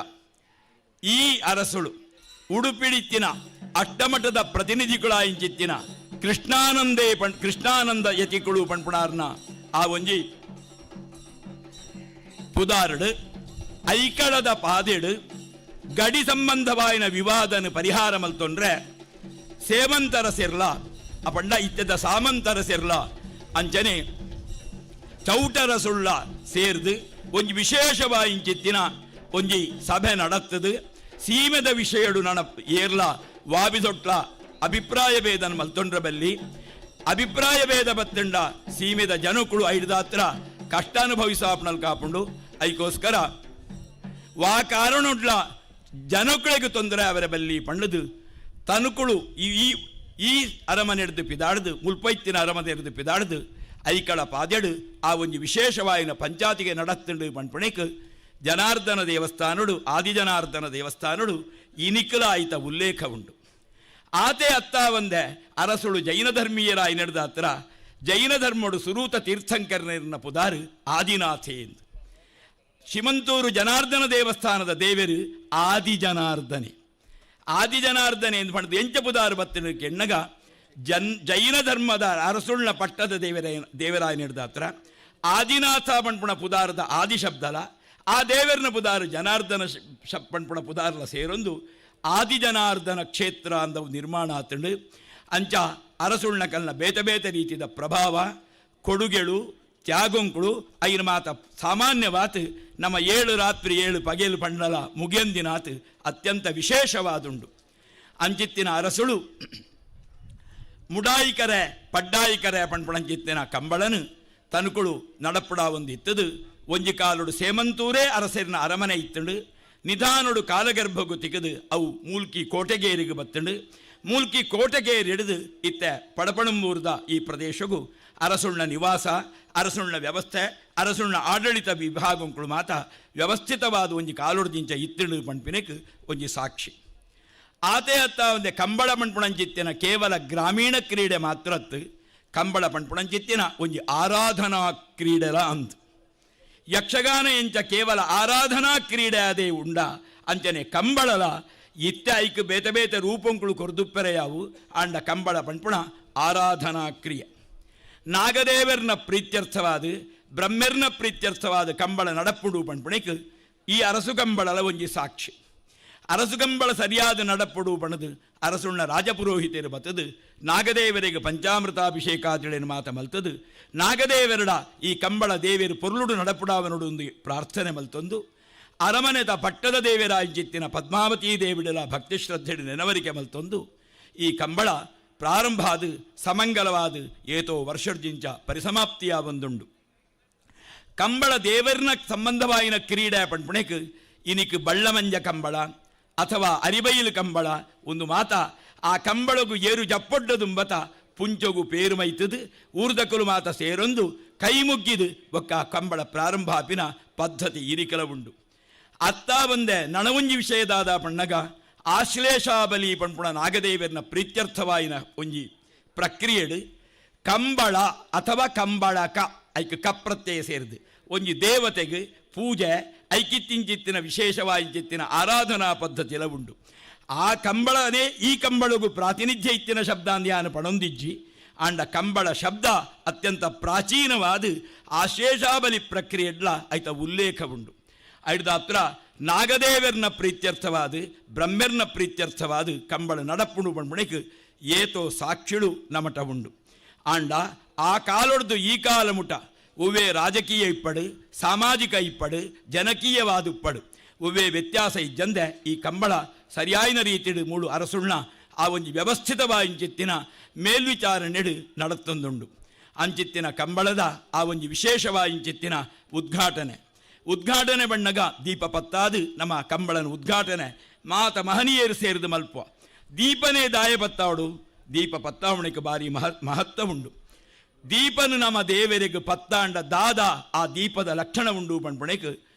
ಈ ಅರಸುಳು ಉಡುಪಿಡಿತ್ತಿನ ಅಷ್ಟಮಠದ ಪ್ರತಿನಿಧಿಗಳ ಇಂಚಿತ್ತಿನ ಕೃಷ್ಣಾನಂದೇ ಪಣ್ ಕೃಷ್ಣಾನಂದ ಯತಿಕುಳು ಪಣ್ಪುಣಾರ್ನ ಆ ಒಂಜಿ ಪುದಾರುಡು ಐಕಳದ ಪಾದೆಡು ಗಡಿ ಸಂಬಂಧವಾಯಿನ ವಿವಾದನ ಪರಿಹಾರ ಮಲ್ತೊಂಡ್ರೆ ಸೇವಂತರ ಸೆರ್ಲ ಅಪಂಡ ಇತ್ತದ ಸಾಮಂತರ ಸೆರ್ಲ ಅಂಚನೆ ಚೌಟರ ಸುಳ್ಳ ಸೇರ್ದು ಒಂಜಿ ವಿಶೇಷವಾಯಿಂಚಿತ್ತಿನ ಒಂಜಿ ಸಭೆ ನಡತ್ತದು. ಸೀಮೆದ ವಿಷಯಡು ನನ ಏರ್ಲ ವಾಬಿದೊಟ್ಲ ಅಭಿಪ್ರಾಯ ಭೇದನ ಮಲ್ತೊಂಡ್ರ ಬಲ್ಲಿ ಅಭಿಪ್ರಾಯ ಭೇದ ಬತ್ತಂಡ ಸೀಮೆದ ಜನಕುಳು ಐಡ್ದಾತ್ರ ಕಷ್ಟ ಅನುಭವಿಸಾಪ್ನಲ್ ಕಾಪುಂಡು. ಐಕೋಸ್ಕರ ವಾ ಕಾರಣುಡ್ಲ ಜನಕುಳಿಗೆ ತೊಂದರೆ ಅವರ ಬಲ್ಲಿ ಪಂಡದು ತನುಕುಳು ಈ ಈ ಅರಮನೆ ಹಿಡಿದು ಪಿದಾಡ್ದು ಮುಲ್ಪೈತ್ತಿನ ಅರಮನೆ ಹಿಡಿದು ಪಿದಾಡ್ದು ಐಕಳ ಪಾದೆಡು ಆ ಒಂಜಿ ವಿಶೇಷವಾಯಿನ ಪಂಚಾತಿಗೆ ನಡತ್ತುಂಡು ಪಣ್ಪಣಿಕ್ ಜನಾರ್ದನ ದೇವಸ್ಥಾನಡು ಆದಿಜನಾರ್ದನ ದೇವಸ್ಥಾನಡು ಇನಿಕಲ ಆಯ್ತ ಉಲ್ಲೇಖ ಉಂಡು. ಆತೆ ಅತ್ತ ಒಂದೆ ಅರಸುಳು ಜೈನ ಧರ್ಮೀಯರಾಯಿ ನಡೆದ ಹತ್ರ ಜೈನ ಧರ್ಮಡು ಸುರೂತ ತೀರ್ಥಂಕರನ ಪುದಾರು ಆದಿನಾಥೆ ಎಂದು. ಶಿಮಂತೂರು ಜನಾರ್ದನ ದೇವಸ್ಥಾನದ ದೇವರು ಆದಿ ಜನಾರ್ದನೆ. ಆದಿ ಜನಾರ್ದನೆ ಎಂದು ಪಂಡದು ಎಂಚ ಪುದಾರು ಬತ್ತಿನ ಕೆಣ್ಣಗ ಜೈನ ಧರ್ಮದ ಅರಸುಳ್ಳ ಪಟ್ಟದ ದೇವರಾಯ ನಡೆದ ಹತ್ರ ಆದಿನಾಥ ಪಣ್ಪುಣ ಪುದಾರದ ಆದಿ ಶಬ್ದಲ ಆ ದೇವರನ ಪುದಾರು ಜನಾರ್ದನ ಪಣ್ಪುಣ ಪುದಾರ್ಲ ಸೇರೊಂದು ಆದಿ ಜನಾರ್ದನ ಕ್ಷೇತ್ರ ಅಂದವು ನಿರ್ಮಾಣ ಆತಂಡು. ಅಂಚ ಅರಸುಳ್ನ ಕಲ್ನ ಬೇತೆ ಬೇತೆ ರೀತಿಯ ಪ್ರಭಾವ ಕೊಡುಗೆಳು ತ್ಯಾಗೊಂಕುಳು ಐನ ಮಾತ ಸಾಮಾನ್ಯವಾತ್ ನಮ್ಮ 7 ರಾತ್ರಿ 7 ಪಗೆಲು ಪಂಡಲ ಮುಗಿಯಂದಿನಾತ್ ಅತ್ಯಂತ ವಿಶೇಷವಾದುಂಡು. ಅಂಚಿತ್ತಿನ ಅರಸುಳು ಮುಡಾಯಿಕರೆ ಪಡ್ಡಾಯಿಕರೆ ಪಣ್ಪುಣಂಚಿತ್ತಿನ ಕಂಬಳನು ತನುಕುಳು ನಡಪುಡ ಒಂದು ಇತ್ತದು. ಒಂಜಿ ಕಾಲುಡು ಸೇಮಂತೂರೇ ಅರಸರಿನ ಅರಮನೆ ಇತ್ತಂಡು. ನಿಧಾನುಡು ಕಾಲಗರ್ಭಗು ತಿಗದು ಅವು ಮೂಲ್ಕಿ ಕೋಟೆಗೇರಿಗೆ ಬತ್ತಂಡು. ಮೂಲ್ಕಿ ಕೋಟೆಗೇರಿ ಹಿಡಿದು ಇತ್ತ ಪಡಪಣಂಬೂರ್ದ ಈ ಪ್ರದೇಶಗೂ ಅರಸುಳ್ಳ ನಿವಾಸ, ಅರಸುಳ್ಳ ವ್ಯವಸ್ಥೆ, ಅರಸುಳ್ಳ ಆಡಳಿತ ವಿಭಾಗಂಕುಳು ಮಾತ ವ್ಯವಸ್ಥಿತವಾದ ಒಂಜಿ ಕಾಲುಡ್ದಿಂಚ ಇತ್ತಿಡು ಪಣ್ಪಿನಕ್ ಒಂಜಿ ಸಾಕ್ಷಿ. ಆತೆ ಅತ್ತ ಒಂದೆ ಕಂಬಳ ಪಣ್ಪುಣಂಚಿತ್ತಿನ ಕೇವಲ ಗ್ರಾಮೀಣ ಕ್ರೀಡೆ ಮಾತ್ರತ್ತು ಕಂಬಳ ಪಣ್ಪುಣಂಚಿತ್ತಿನ ಒಂಜಿ ಆರಾಧನಾ ಕ್ರೀಡೆಲ ಅಂತ. ಯಕ್ಷಗಾನ ಎಂಚ ಕೇವಲ ಆರಾಧನಾ ಕ್ರೀಡೆ ಅದೇ ಉಂಡ ಅಂಚನೆ ಕಂಬಳಲ ಇತ್ತ ಐಕ್ ಬೇತೆ ಬೇತೆ ರೂಪಂಕುಳು ಕೊರ್ದುಪ್ಪೆರೆಯಾವು ಆಂಡ ಕಂಬಳ ಪಣ್ಪುಣ ಆರಾಧನಾ ಕ್ರಿಯೆ. ನಾಗದೇವರ್ನ ಪ್ರೀತ್ಯರ್ಥವಾದ ಬ್ರಹ್ಮೆರ್ನ ಪ್ರೀತ್ಯರ್ಥವಾದ ಕಂಬಳ ನಡಪುಡು ಪಣ್ಪುಣಿಕ್ ಈ ಅರಸು ಕಂಬಳಲ ಒಂಜಿ ಸಾಕ್ಷಿ. ಅರಸು ಕಂಬಳ ಸರಿಯಾದ ನಡಪುಡು ಪಣದು ಅರಸುಣ್ಣ ರಾಜಪುರೋಹಿತರು ಬತ್ತದು ನಾಗದೇವರಿಗೆ ಪಂಚಾಮೃತಾಭಿಷೇಕಾದಿಳೇನು ಮಾತ ಮಲ್ತದು ನಾಗದೇವರಡ ಈ ಕಂಬಳ ದೇವರು ಪೊರ್ಲುಡು ನಡಪುಡಾವನುಡು ಒಂದು ಪ್ರಾರ್ಥನೆ ಮಲ್ತೊಂದು ಅರಮನೆದ ಪಟ್ಟದ ದೇವರಾಂಚಿತ್ತಿನ ಪದ್ಮಾವತಿ ದೇವಿಡಲ ಭಕ್ತಿ ಶ್ರದ್ಧೆಡು ನೆನವರಿಕೆ ಮಲ್ತೊಂದು ಈ ಕಂಬಳ ಪ್ರಾರಂಭಾದ ಸಮಂಗಲವಾದ ಏತೋ ವರ್ಷರ್ಜಿಂಚ ಪರಿಸಮಾಪ್ತಿಯ ಬಂದುಂಡು. ಕಂಬಳ ದೇವರ್ನ ಸಂಬಂಧವಾಯಿನ ಕ್ರೀಡೆ ಪಣ್ಪುಣೆಕ್ ಇನಿಕ್ ಬಳ್ಳಮಂಜ ಕಂಬಳ ಅಥವಾ ಅರಿಬೈಲು ಕಂಬಳ ಒಂದು ಮಾತ ಆ ಕಂಬಳಗು ಏರು ಜಪ್ಪೊಡ್ಡದುಂಬತ ಪುಂಚಗು ಪೇರು ಮೈತದು ಊರ್ದಕಲು ಮಾತ ಸೇರೊಂದು ಕೈ ಮುಗ್ಗಿದು ಬೊಕ್ಕ ಕಂಬಳ ಪ್ರಾರಂಭಾಪಿನ ಪದ್ಧತಿ ಇರಿಕಲ ಉಂಡು. ಅತ್ತ ಬಂದೆ ನಣವುಂಜಿ ವಿಷಯದಾದ ಪಣ್ಣಗ ಆಶ್ಲೇಷಾಬಲಿ ಪಣ್ಪುಣ ನಾಗದೇವರ್ನ ಪ್ರೀತ್ಯರ್ಥವಾಯಿನ ಒಂಜಿ ಪ್ರಕ್ರಿಯೆಡು ಕಂಬಳ ಅಥವಾ ಕಂಬಳಕ ಐಕ್ ಕಪ್ರತ್ಯಯ ಸೇರಿದು ಒಂಜಿ ದೇವತೆಗೆ ಪೂಜೆ ಐಕಿತ್ತಿಂಚಿತ್ತಿನ ವಿಶೇಷವಾಯಿಂಚಿತ್ತಿನ ಆರಾಧನಾ ಪದ್ಧತಿಲ ಉಂಡು. ಆ ಕಂಬಳನೇ ಈ ಕಂಬಳಗು ಪ್ರಾತಿನಿಧ್ಯ ಇತ್ತಿನ ಶಬ್ದ ಅಂದ್ಯಾನ ಪಣೊಂದಿಜ್ಜಿ. ಆಂಡ ಕಂಬಳ ಶಬ್ದ ಅತ್ಯಂತ ಪ್ರಾಚೀನವಾದ ಆಶೇಷಾಬಲಿ ಪ್ರಕ್ರಿಯೆಡ್ಲ ಐತ ಉಲ್ಲೇಖ ಉಂಡು. ಐಡ್ದಾತ್ರ ನಾಗದೇವರ್ನ ಪ್ರೀತ್ಯರ್ಥವಾದ ಬ್ರಹ್ಮೆರ್ನ ಪ್ರೀತ್ಯರ್ಥವಾದ ಕಂಬಳ ನಡಪುಣು ಬಂಡ್ಮಣಿಕ್ ಏತೋ ಸಾಕ್ಷಿಳು ನಮಟ ಉಂಡು. ಆಂಡ ಆ ಕಾಲೊಡ್ದು ಈ ಕಾಲ ಮುಟ ಒವ್ವೇ ರಾಜಕೀಯ ಇಪ್ಪಡು, ಸಾಮಾಜಿಕ ಇಪ್ಪಡು, ಜನಕೀಯವಾದ ಇಪ್ಪಡು ಒವ್ವೇ ವ್ಯತ್ಯಾಸ ಇಜ್ಜಂದೆ ಈ ಕಂಬಳ ಸರಿಯಾಯಿನ ರೀತಿಡು ಮೂಳು ಅರಸುಳ್ನ ಆ ಒಂಜಿ ವ್ಯವಸ್ಥಿತವಾಯಿಂಚಿತ್ತಿನ ಮೇಲ್ವಿಚಾರಣೆಡು ನಡತ್ತೊಂದುಂಡು. ಅಂಚಿತ್ತಿನ ಕಂಬಳದ ಆ ಒಂಜಿ ವಿಶೇಷವಾಯಿಂಚಿತ್ತಿನ ಉದ್ಘಾಟನೆ ಉದ್ಘಾಟನೆ ಬಣ್ಣಗ ದೀಪ ಪತ್ತಾದು ನಮ್ಮ ಕಂಬಳನ ಉದ್ಘಾಟನೆ ಮಾತ ಮಹನೀಯರು ಸೇರಿದ ಮಲ್ಪ ದೀಪನೇ ದಾಯ ಪತ್ತಾವಡು ದೀಪ ಪತ್ತಾವಣಿಗೆ ಬಾರಿ ಮಹತ್ವ ಉಂಡು. ದೀಪನು ನಮ್ಮ ದೇವರಿಗೆ ಪತ್ತಾಂಡ ದಾದ ಆ ದೀಪದ ಲಕ್ಷಣ ಉಂಡು ಪಣ್ಪಣೆಕ್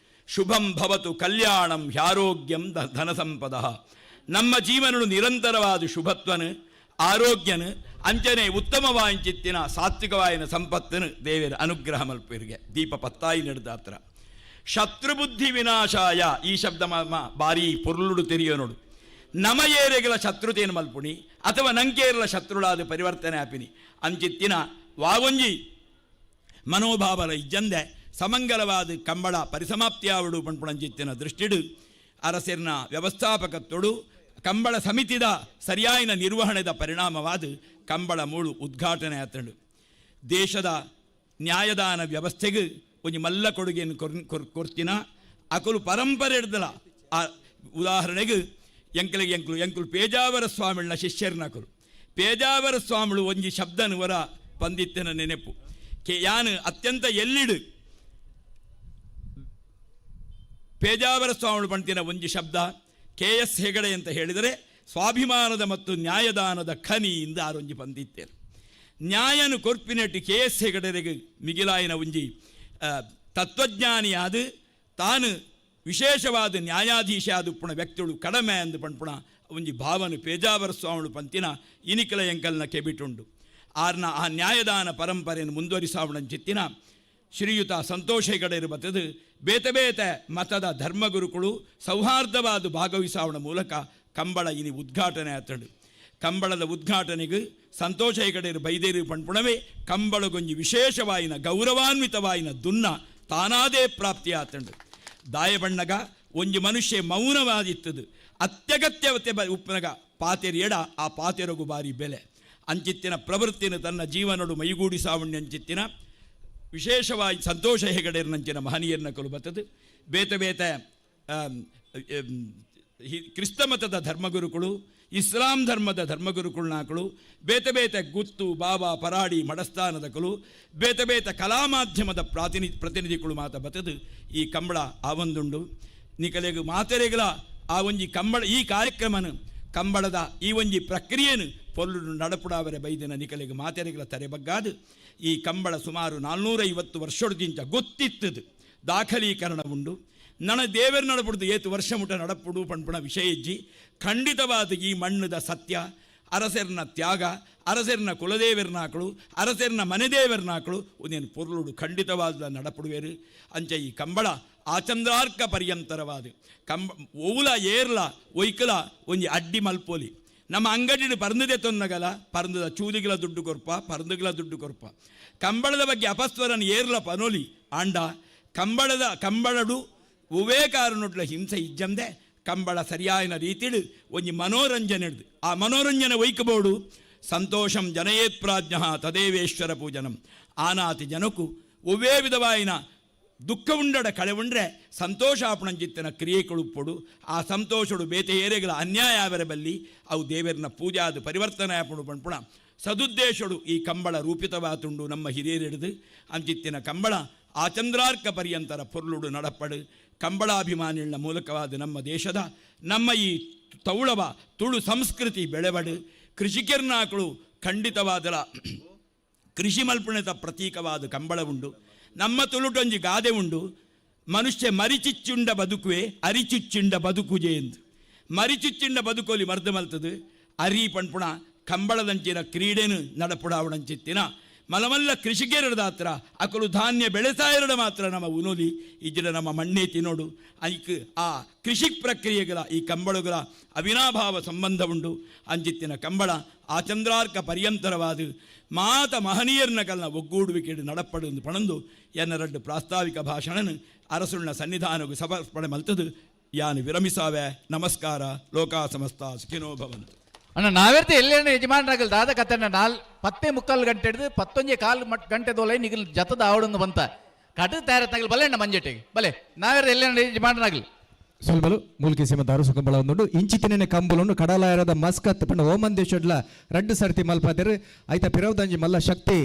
ಶುಭಂ ಭವತು ಕಲ್ಯಾಣಂ ಹ್ಯಾರೋಗ್ಯಂ ಧನ ಸಂಪದ. ನಮ್ಮ ಜೀವನನು ನಿರಂತರವಾದ ಶುಭತ್ವನು ಆರೋಗ್ಯನು ಅಂಚನೆ ಉತ್ತಮವಾಂಚಿತ್ತಿನ ಸಾತ್ವಿಕವಾಯಿನ ಸಂಪತ್ತನು ದೇವರ ಅನುಗ್ರಹ ಮಲ್ಪಿರಿಗೆ ದೀಪ ಪತ್ತಾಯಿ ನಡೆದಾತ್ರ. ಶತ್ರುಬುದ್ಧಿ ವಿನಾಶಾಯ ಈ ಶಬ್ದ ಬಾರಿ ಪೊರ್ಲುಡು ತೆರಿಯೋ ನೋಡು. ನಮ ಏರೆಗಳ ಶತ್ರುತೇನು ಮಲ್ಪುಣಿ ಅಥವಾ ನಂಕೇರಲ ಶತ್ರುಳಾದ ಪರಿವರ್ತನೆ ಆಪಿನಿ ಅಂಚಿತ್ತಿನ ವಾಗೊಂಜಿ ಮನೋಭಾವರ ಇಜ್ಜಂದೆ ಸಮಂಗಲವಾದ ಕಂಬಳ ಪರಿಸಮಾಪ್ತಿಯಾವಡು ಪಣ್ಪುಣಂಚಿತ್ತಿನ ದೃಷ್ಟಿಡು ಅರಸಿರ್ನ ವ್ಯವಸ್ಥಾಪಕತ್ತೊಡು ಕಂಬಳ ಸಮಿತಿದ ಸರಿಯಾಯಿನ ನಿರ್ವಹಣೆದ ಪರಿಣಾಮವಾದ ಕಂಬಳ ಮೂಳು ಉದ್ಘಾಟನೆ ಆತಂಡು. ದೇಶದ ನ್ಯಾಯದಾನ ವ್ಯವಸ್ಥೆಗೆ ಒಂಜಿ ಮಲ್ಲ ಕೊಡುಗೆಯನ್ನು ಕೊರ್ತಿನ ಅಕಲು ಪರಂಪರೆ ಹಿಡ್ದಲ. ಆ ಉದಾಹರಣೆಗೆ ಎಂಕಲಿಗೆ ಎಂಕಲು ಎಂಕಲು ಪೇಜಾವರ ಸ್ವಾಮಿಳ್ನ ಶಿಷ್ಯರ್ನಕಲು ಪೇಜಾವರ ಸ್ವಾಮಿಳು ಒಂಜಿ ಶಬ್ದನುವರ ಪಂದಿತ್ತಿನ ನೆನೆಪು ಕೆ ಯಾನು ಅತ್ಯಂತ ಎಲ್ಲಿಡು ಪೇಜಾವರ ಸ್ವಾಮಿಳು ಪಂತಿನ ಒಂಜಿ ಶಬ್ದ ಕೆ ಎಸ್ ಹೆಗಡೆ ಅಂತ ಹೇಳಿದರೆ ಸ್ವಾಭಿಮಾನದ ಮತ್ತು ನ್ಯಾಯದಾನದ ಖನಿಯಿಂದ ಆರೊಂಜಿ ಪಂದಿತ್ತೇನೆ. ನ್ಯಾಯನು ಕೊರ್ಪಿನೆಟ್ಟು ಕೆ ಎಸ್ ಹೆಗಡೆರಿಗೆ ಮಿಗಿಲಾಯಿನ ಒಂಜಿ ತತ್ವಜ್ಞಾನಿಯಾದ ತಾನು ವಿಶೇಷವಾದ ನ್ಯಾಯಾಧೀಶ ಆದ ಪುಣ ವ್ಯಕ್ತಿಗಳು ಕಡಮೆ ಅಂದು ಪಣ್ಪುಣ ಒಂಜಿ ಭಾವನು ಪೇಜಾವರ ಸ್ವಾಮಿಳು ಪಂತಿನ ಇನಿಕಲ ಎಂಕಲ್ನ ಕೆಬಿಟುಂಡು. ಆರ್ನ ಆ ನ್ಯಾಯದಾನ ಪರಂಪರೆಯನ್ನು ಮುಂದುವರಿಸಾವಣಂಚಿತ್ತಿನ ಶ್ರೀಯುತ ಸಂತೋಷ ಹೆಗಡೆರು ಬತ್ತದು ಬೇತೆ ಬೇತೆ ಮತದ ಧರ್ಮಗುರುಗಳು ಸೌಹಾರ್ದವಾದ ಭಾಗವಹಿಸಾವಣ ಮೂಲಕ ಕಂಬಳ ಇನಿ ಉದ್ಘಾಟನೆ ಆತಡು. ಕಂಬಳದ ಉದ್ಘಾಟನೆಗೆ ಸಂತೋಷ ಹೆಗಡೆರು ಬೈದೇರು ಪಣ್ಪುಣವೇ ಕಂಬಳಗೊಂಜಿ ವಿಶೇಷವಾಯಿನ ಗೌರವಾನ್ವಿತವಾಯಿನ ದುನ್ನ ತಾನಾದೇ ಪ್ರಾಪ್ತಿ ಆತಂಡು. ದಾಯಬಣ್ಣಗ ಒಂಜಿ ಮನುಷ್ಯ ಮೌನವಾದಿತ್ತದು ಅತ್ಯಗತ್ಯವತೆ ಉಪ್ಪನಗ ಪಾತೆರಿಯಡ ಆ ಪಾತೆರಗು ಬಾರಿ ಬೆಲೆ ಅಂಚಿತ್ತಿನ ಪ್ರವೃತ್ತಿನ ತನ್ನ ಜೀವನಡು ಮೈಗೂಡಿಸಾವಣ್ಯಂಚಿತ್ತಿನ ವಿಶೇಷವಾಗಿ ಸಂತೋಷ ಹೆಗಡೆರ್ನಂಚಿನ ಮಹನೀಯರನ್ನ ಕಲು ಬತ್ತದು. ಬೇತೆ ಬೇತೆ ಕ್ರಿಸ್ತ ಮತದ ಧರ್ಮಗುರುಗಳು, ಇಸ್ಲಾಂ ಧರ್ಮದ ಧರ್ಮಗುರುಕುಳ್ನಾಕಳು, ಬೇತೆ ಬೇತೆ ಗುತ್ತು ಬಾಬಾ ಪರಾಡಿ ಮಡಸ್ಥಾನದ ಕಲು, ಬೇತೆ ಬೇತೆ ಕಲಾ ಮಾಧ್ಯಮದ ಪ್ರತಿನಿಧಿಗಳು ಮಾತ ಬತ್ತದು ಈ ಕಂಬಳ ಆವೊಂದುಂಡು. ನಿಕಲೆಗು ಮಾತೆರೆಗಳ ಆ ಒಂಜಿ ಕಂಬಳ ಈ ಕಾರ್ಯಕ್ರಮನು ಕಂಬಳದ ಈ ಒಂಜಿ ಪ್ರಕ್ರಿಯೆನು ಪೊಲ್ಲು ನಡಪುಡಾವರೆ ಬೈದಿನ ನಿಕಲೆಗೆ ಮಾತೆರೆಗಳ ತರೆ ಬಗ್ಗಾದು ಈ ಕಂಬಳ ಸುಮಾರು 450 ವರ್ಷೊಡ್ದಿಂಚ ಗೊತ್ತಿತ್ತದು ದಾಖಲೀಕರಣ ಉಂಡು. ನಣ ದೇವರ ನಡಪುಡ್ದು ಏತು ವರ್ಷ ಮುಟ ನಡಪುಡು ಪಣ್ಪುಣ ವಿಷಯ ಇಜ್ಜಿ. ಖಂಡಿತವಾದ ಈ ಮಣ್ಣದ ಸತ್ಯ, ಅರಸರ್ನ ತ್ಯಾಗ, ಅರಸರ್ನ ಕುಲದೇವರ್ನಾಕಳು, ಅರಸರ್ನ ಮನೆದೇವರ್ನಾಕಳು ಒಂದೇನು ಪೊರ್ಲುಡು ಖಂಡಿತವಾದ ನಡಪುಡುವೇರು. ಅಂಚ ಈ ಕಂಬಳ ಆಚಂದ್ರಾರ್ಕ ಪರ್ಯಂತರವಾದ ಕಂಬ ಓಲ ಏರ್ಲ ಒಯ್ಕಲ ಒಂಜಿ ಅಡ್ಡಿ ಮಲ್ಪೋಲಿ. ನಮ್ಮ ಅಂಗಡಿಡು ಪರಂದದೆ ತೊನ್ನಗಲ ಪರಂದದ ಚೂದಿಗಳ ದುಡ್ಡು ಕೊರ್ಪ, ಪರಂದುಗಳ ದುಡ್ಡು ಕೊರ್ಪ. ಕಂಬಳದ ಬಗ್ಗೆ ಅಪಸ್ವರನ ಏರ್ಲ ಪನೋಲಿ ಆಂಡ ಕಂಬಳದ ಕಂಬಳಡು ಒವೇ ಕಾರಣೊಟ್ಲ ಹಿಂಸೆ ಇಜ್ಜಂದೆ ಕಂಬಳ ಸರಿಯಾಯಿನ ರೀತಿಡು ಒಂಜಿ ಮನೋರಂಜನೆ ಹಿಡ್ದು ಆ ಮನೋರಂಜನೆ ಒಯ್ಕಬೋಡು. ಸಂತೋಷಂ ಜನಯೇತ್ ಪ್ರಾಜ್ಞ ತದೇವೇಶ್ವರ ಪೂಜನಂ. ಆನಾತಿ ಜನಕು ಒವ್ವೇ ವಿಧವಾಯಿನ ದುಃಖ ಉಂಡಡ ಕಳೆ ಉಂಡ್ರೆ ಸಂತೋಷ ಆಪಣಂಜಿತ್ತನ ಕ್ರಿಯೆ ಕೊಡುಪೊಡು. ಆ ಸಂತೋಷಡು ಬೇತೆ ಏರೆಗಳ ಅನ್ಯಾಯ ಆವರೆ ಬಲ್ಲಿ ಅವು ದೇವರನ್ನ ಪೂಜಾದ ಪರಿವರ್ತನೆ ಆಪುಣು ಪಣ್ಪುಣ ಸದುದ್ದೇಶಡು ಈ ಕಂಬಳ ರೂಪಿತವಾತುಂಡು ನಮ್ಮ ಹಿರಿಯರಿಡಿದು. ಅಂಚಿತ್ತಿನ ಕಂಬಳ ಆಚಂದ್ರಾರ್ಕ ಪರ್ಯಂತರ ಪೊರ್ಲುಡು ನಡಪಡು. ಕಂಬಳಾಭಿಮಾನಿಗಳ ಮೂಲಕವಾದ ನಮ್ಮ ದೇಶದ ನಮ್ಮ ಈ ತೌಳವ ತುಳು ಸಂಸ್ಕೃತಿ ಬೆಳೆಬಡು. ಕೃಷಿಕರ್ನಾಕಳು ಖಂಡಿತವಾದಲ ಕೃಷಿ ಮಲ್ಪುಣದ ಪ್ರತೀಕವಾದ ಕಂಬಳ ಉಂಡು. ನಮ್ಮ ತುಳುಟೊಂಜಿ ಗಾದೆ ಉಂಡು, ಮನುಷ್ಯ ಮರಿಚಿಚ್ಚುಂಡ ಬದುಕುವೆ ಅರಿಚುಚ್ಚಿಂಡ ಬದುಕುಜೆ ಎಂದು. ಮರಿಚುಚ್ಚಿಂಡ ಬದುಕೋಲಿ ಮರ್ದ ಮಲ್ತದು ಅರಿ ಪಣ್ಪುಣ ಕಂಬಳದಂಚಿನ ಕ್ರೀಡೆನು ನಡಪುಡಾವಣಂಚಿತ್ತಿನ ಮಲಮಲ್ಲ ಕೃಷಿಕರದಾತ್ರ ಅಕಲು ಧಾನ್ಯ ಬೆಳೆಸಾಯರಡ ಮಾತ್ರ ನಮ್ಮ ಉನೋಲಿ ಇಜ್ಜಿಡ ನಮ್ಮ ಮಣ್ಣೆ ತಿನ್ನೋಡು. ಐಕ್ ಆ ಕೃಷಿ ಪ್ರಕ್ರಿಯೆಗಳ ಈ ಕಂಬಳಗಳ ಅವಿನಾಭಾವ ಸಂಬಂಧ ಉಂಡು. ಅಂಚಿತ್ತಿನ ಕಂಬಳ ಆಚಂದ್ರಾರ್ಕ ಪರ್ಯಂತರವಾದ ಮಾತ ಮಹನೀಯರ್ನ ಕಲ್ನ ಒಗ್ಗೂಡುವಿಕೆ ನಡಪಡು ಪಣಂದು ಎನ್ನ ಪ್ರಾಸ್ತಾವಿಕ ಭಾಷಣನು ಅರಸುಳ್ನ ಸನ್ನಿಧಾನಗೂ ಸಮರ್ಪಣೆ ಮಲ್ತದು ಯಾನು ವಿರಮಿಸಾವೆ. ನಮಸ್ಕಾರ. ಲೋಕಾ ಸಮಸ್ತ ಸುಖಿನೋ ಭವಂತು. ಅಣ್ಣ ನಾವೆರ್ತ ಎಲ್ಲೇನ ಯಜಮಾನರಾಗಲ್ ದಾದ ಕತ್ತಣ್ಣ 4:45 ಗಂಟೆ ಹಿಡಿದು 10:15 ಗಂಟೆ ದೋಲೈ ನಿಗಲ್ ಜತದ ಆವಡೊಂದು ಬಂತ ಕಡು ತಯಾರ ತಗಲ್ ಬಲೆ ಅಣ್ಣ ಮಂಜೆಟ್ಟಿಗೆ ಬಲೆ ನಾವೆರ್ತ ಎಲ್ಲೇನ ಯಜಮಾನರಾಗಲಿ. ಸೊಲ್ಬಲು ಮೂಲ್ಕಿ ಸೀಮದ ಅರಸು ಕಂಬಳ ಒಂದುಂಡು. ಇಂಚಿತಿನ ಕಂಬಲುಂಡು ಕಡಲಾಯರದ ಮಸ್ಕತ್ ಪಂಡ ಓಮನ್ ದೇಶಡ್ಲ ರಡ್ಡು ಸರ್ತಿ ಮಲ್ಪಾದೆರ್. ಐತ ಪಿರವ್ದಂಜಿ ಮಲ್ಲ ಶಕ್ತಿ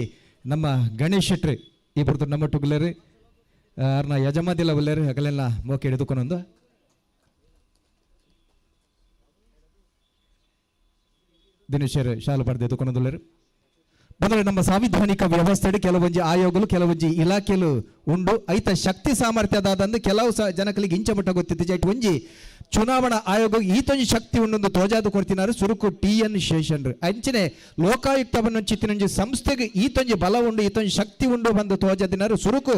ನಮ್ಮ ಗಣೇಶ್ ಶೆಟ್ರು ಈ ಪುರ್ತು ನಮ್ಮ ಟುಗ್ಲೆರ್ ಅರ್ನ ಯಜಮಾದಿಲ ಉಲ್ಲೇರು ಅಗಲೆಲ್ಲ ಮೋಕೆ ಹಿಡಿದುಕೊಂಡೊಂದು ದಿನೇಶರ್ ಶಾಲು ಪಡೆದು ಎದುಕೊಂದುಲ್ಲೇರು. ಬಂದರೆ ನಮ್ಮ ಸಾಂವಿಧಾನಿಕ ವ್ಯವಸ್ಥೆ ಕೆಲವೊಂಜಿ ಆಯೋಗಲು ಕೆಲವೊಂಜಿ ಇಲಾಖೆಲು ಉಂಡು. ಐತ ಶಕ್ತಿ ಸಾಮರ್ಥ್ಯದಾದಂದು ಕೆಲವು ಜನಕಲಿಗೆ ಇಂಚ ಮಟ್ಟ ಗೊತ್ತಿತ್ತು. ಒಂಜಿ ಚುನಾವಣಾ ಆಯೋಗ ಈತೊಂಜಿ ಶಕ್ತಿ ಉಂಡೊಂದು ತೋಜಾದು ಕೊಡ್ತಿನಾರು ಸುರುಕು ಟಿ ಎನ್ ಶೇಷನ್ರು. ಅಂಚನೆ ಲೋಕಾಯುಕ್ತವನ್ನು ಚಿತ್ತಿನೊಂಜಿ ಸಂಸ್ಥೆಗೆ ಈತೊಂಜಿ ಬಲ ಉಂಡು ಈತೊಂಜಿ ಶಕ್ತಿ ಉಂಡು ಬಂದು ತೋಜಾದಿನಾರು ಸುರುಕು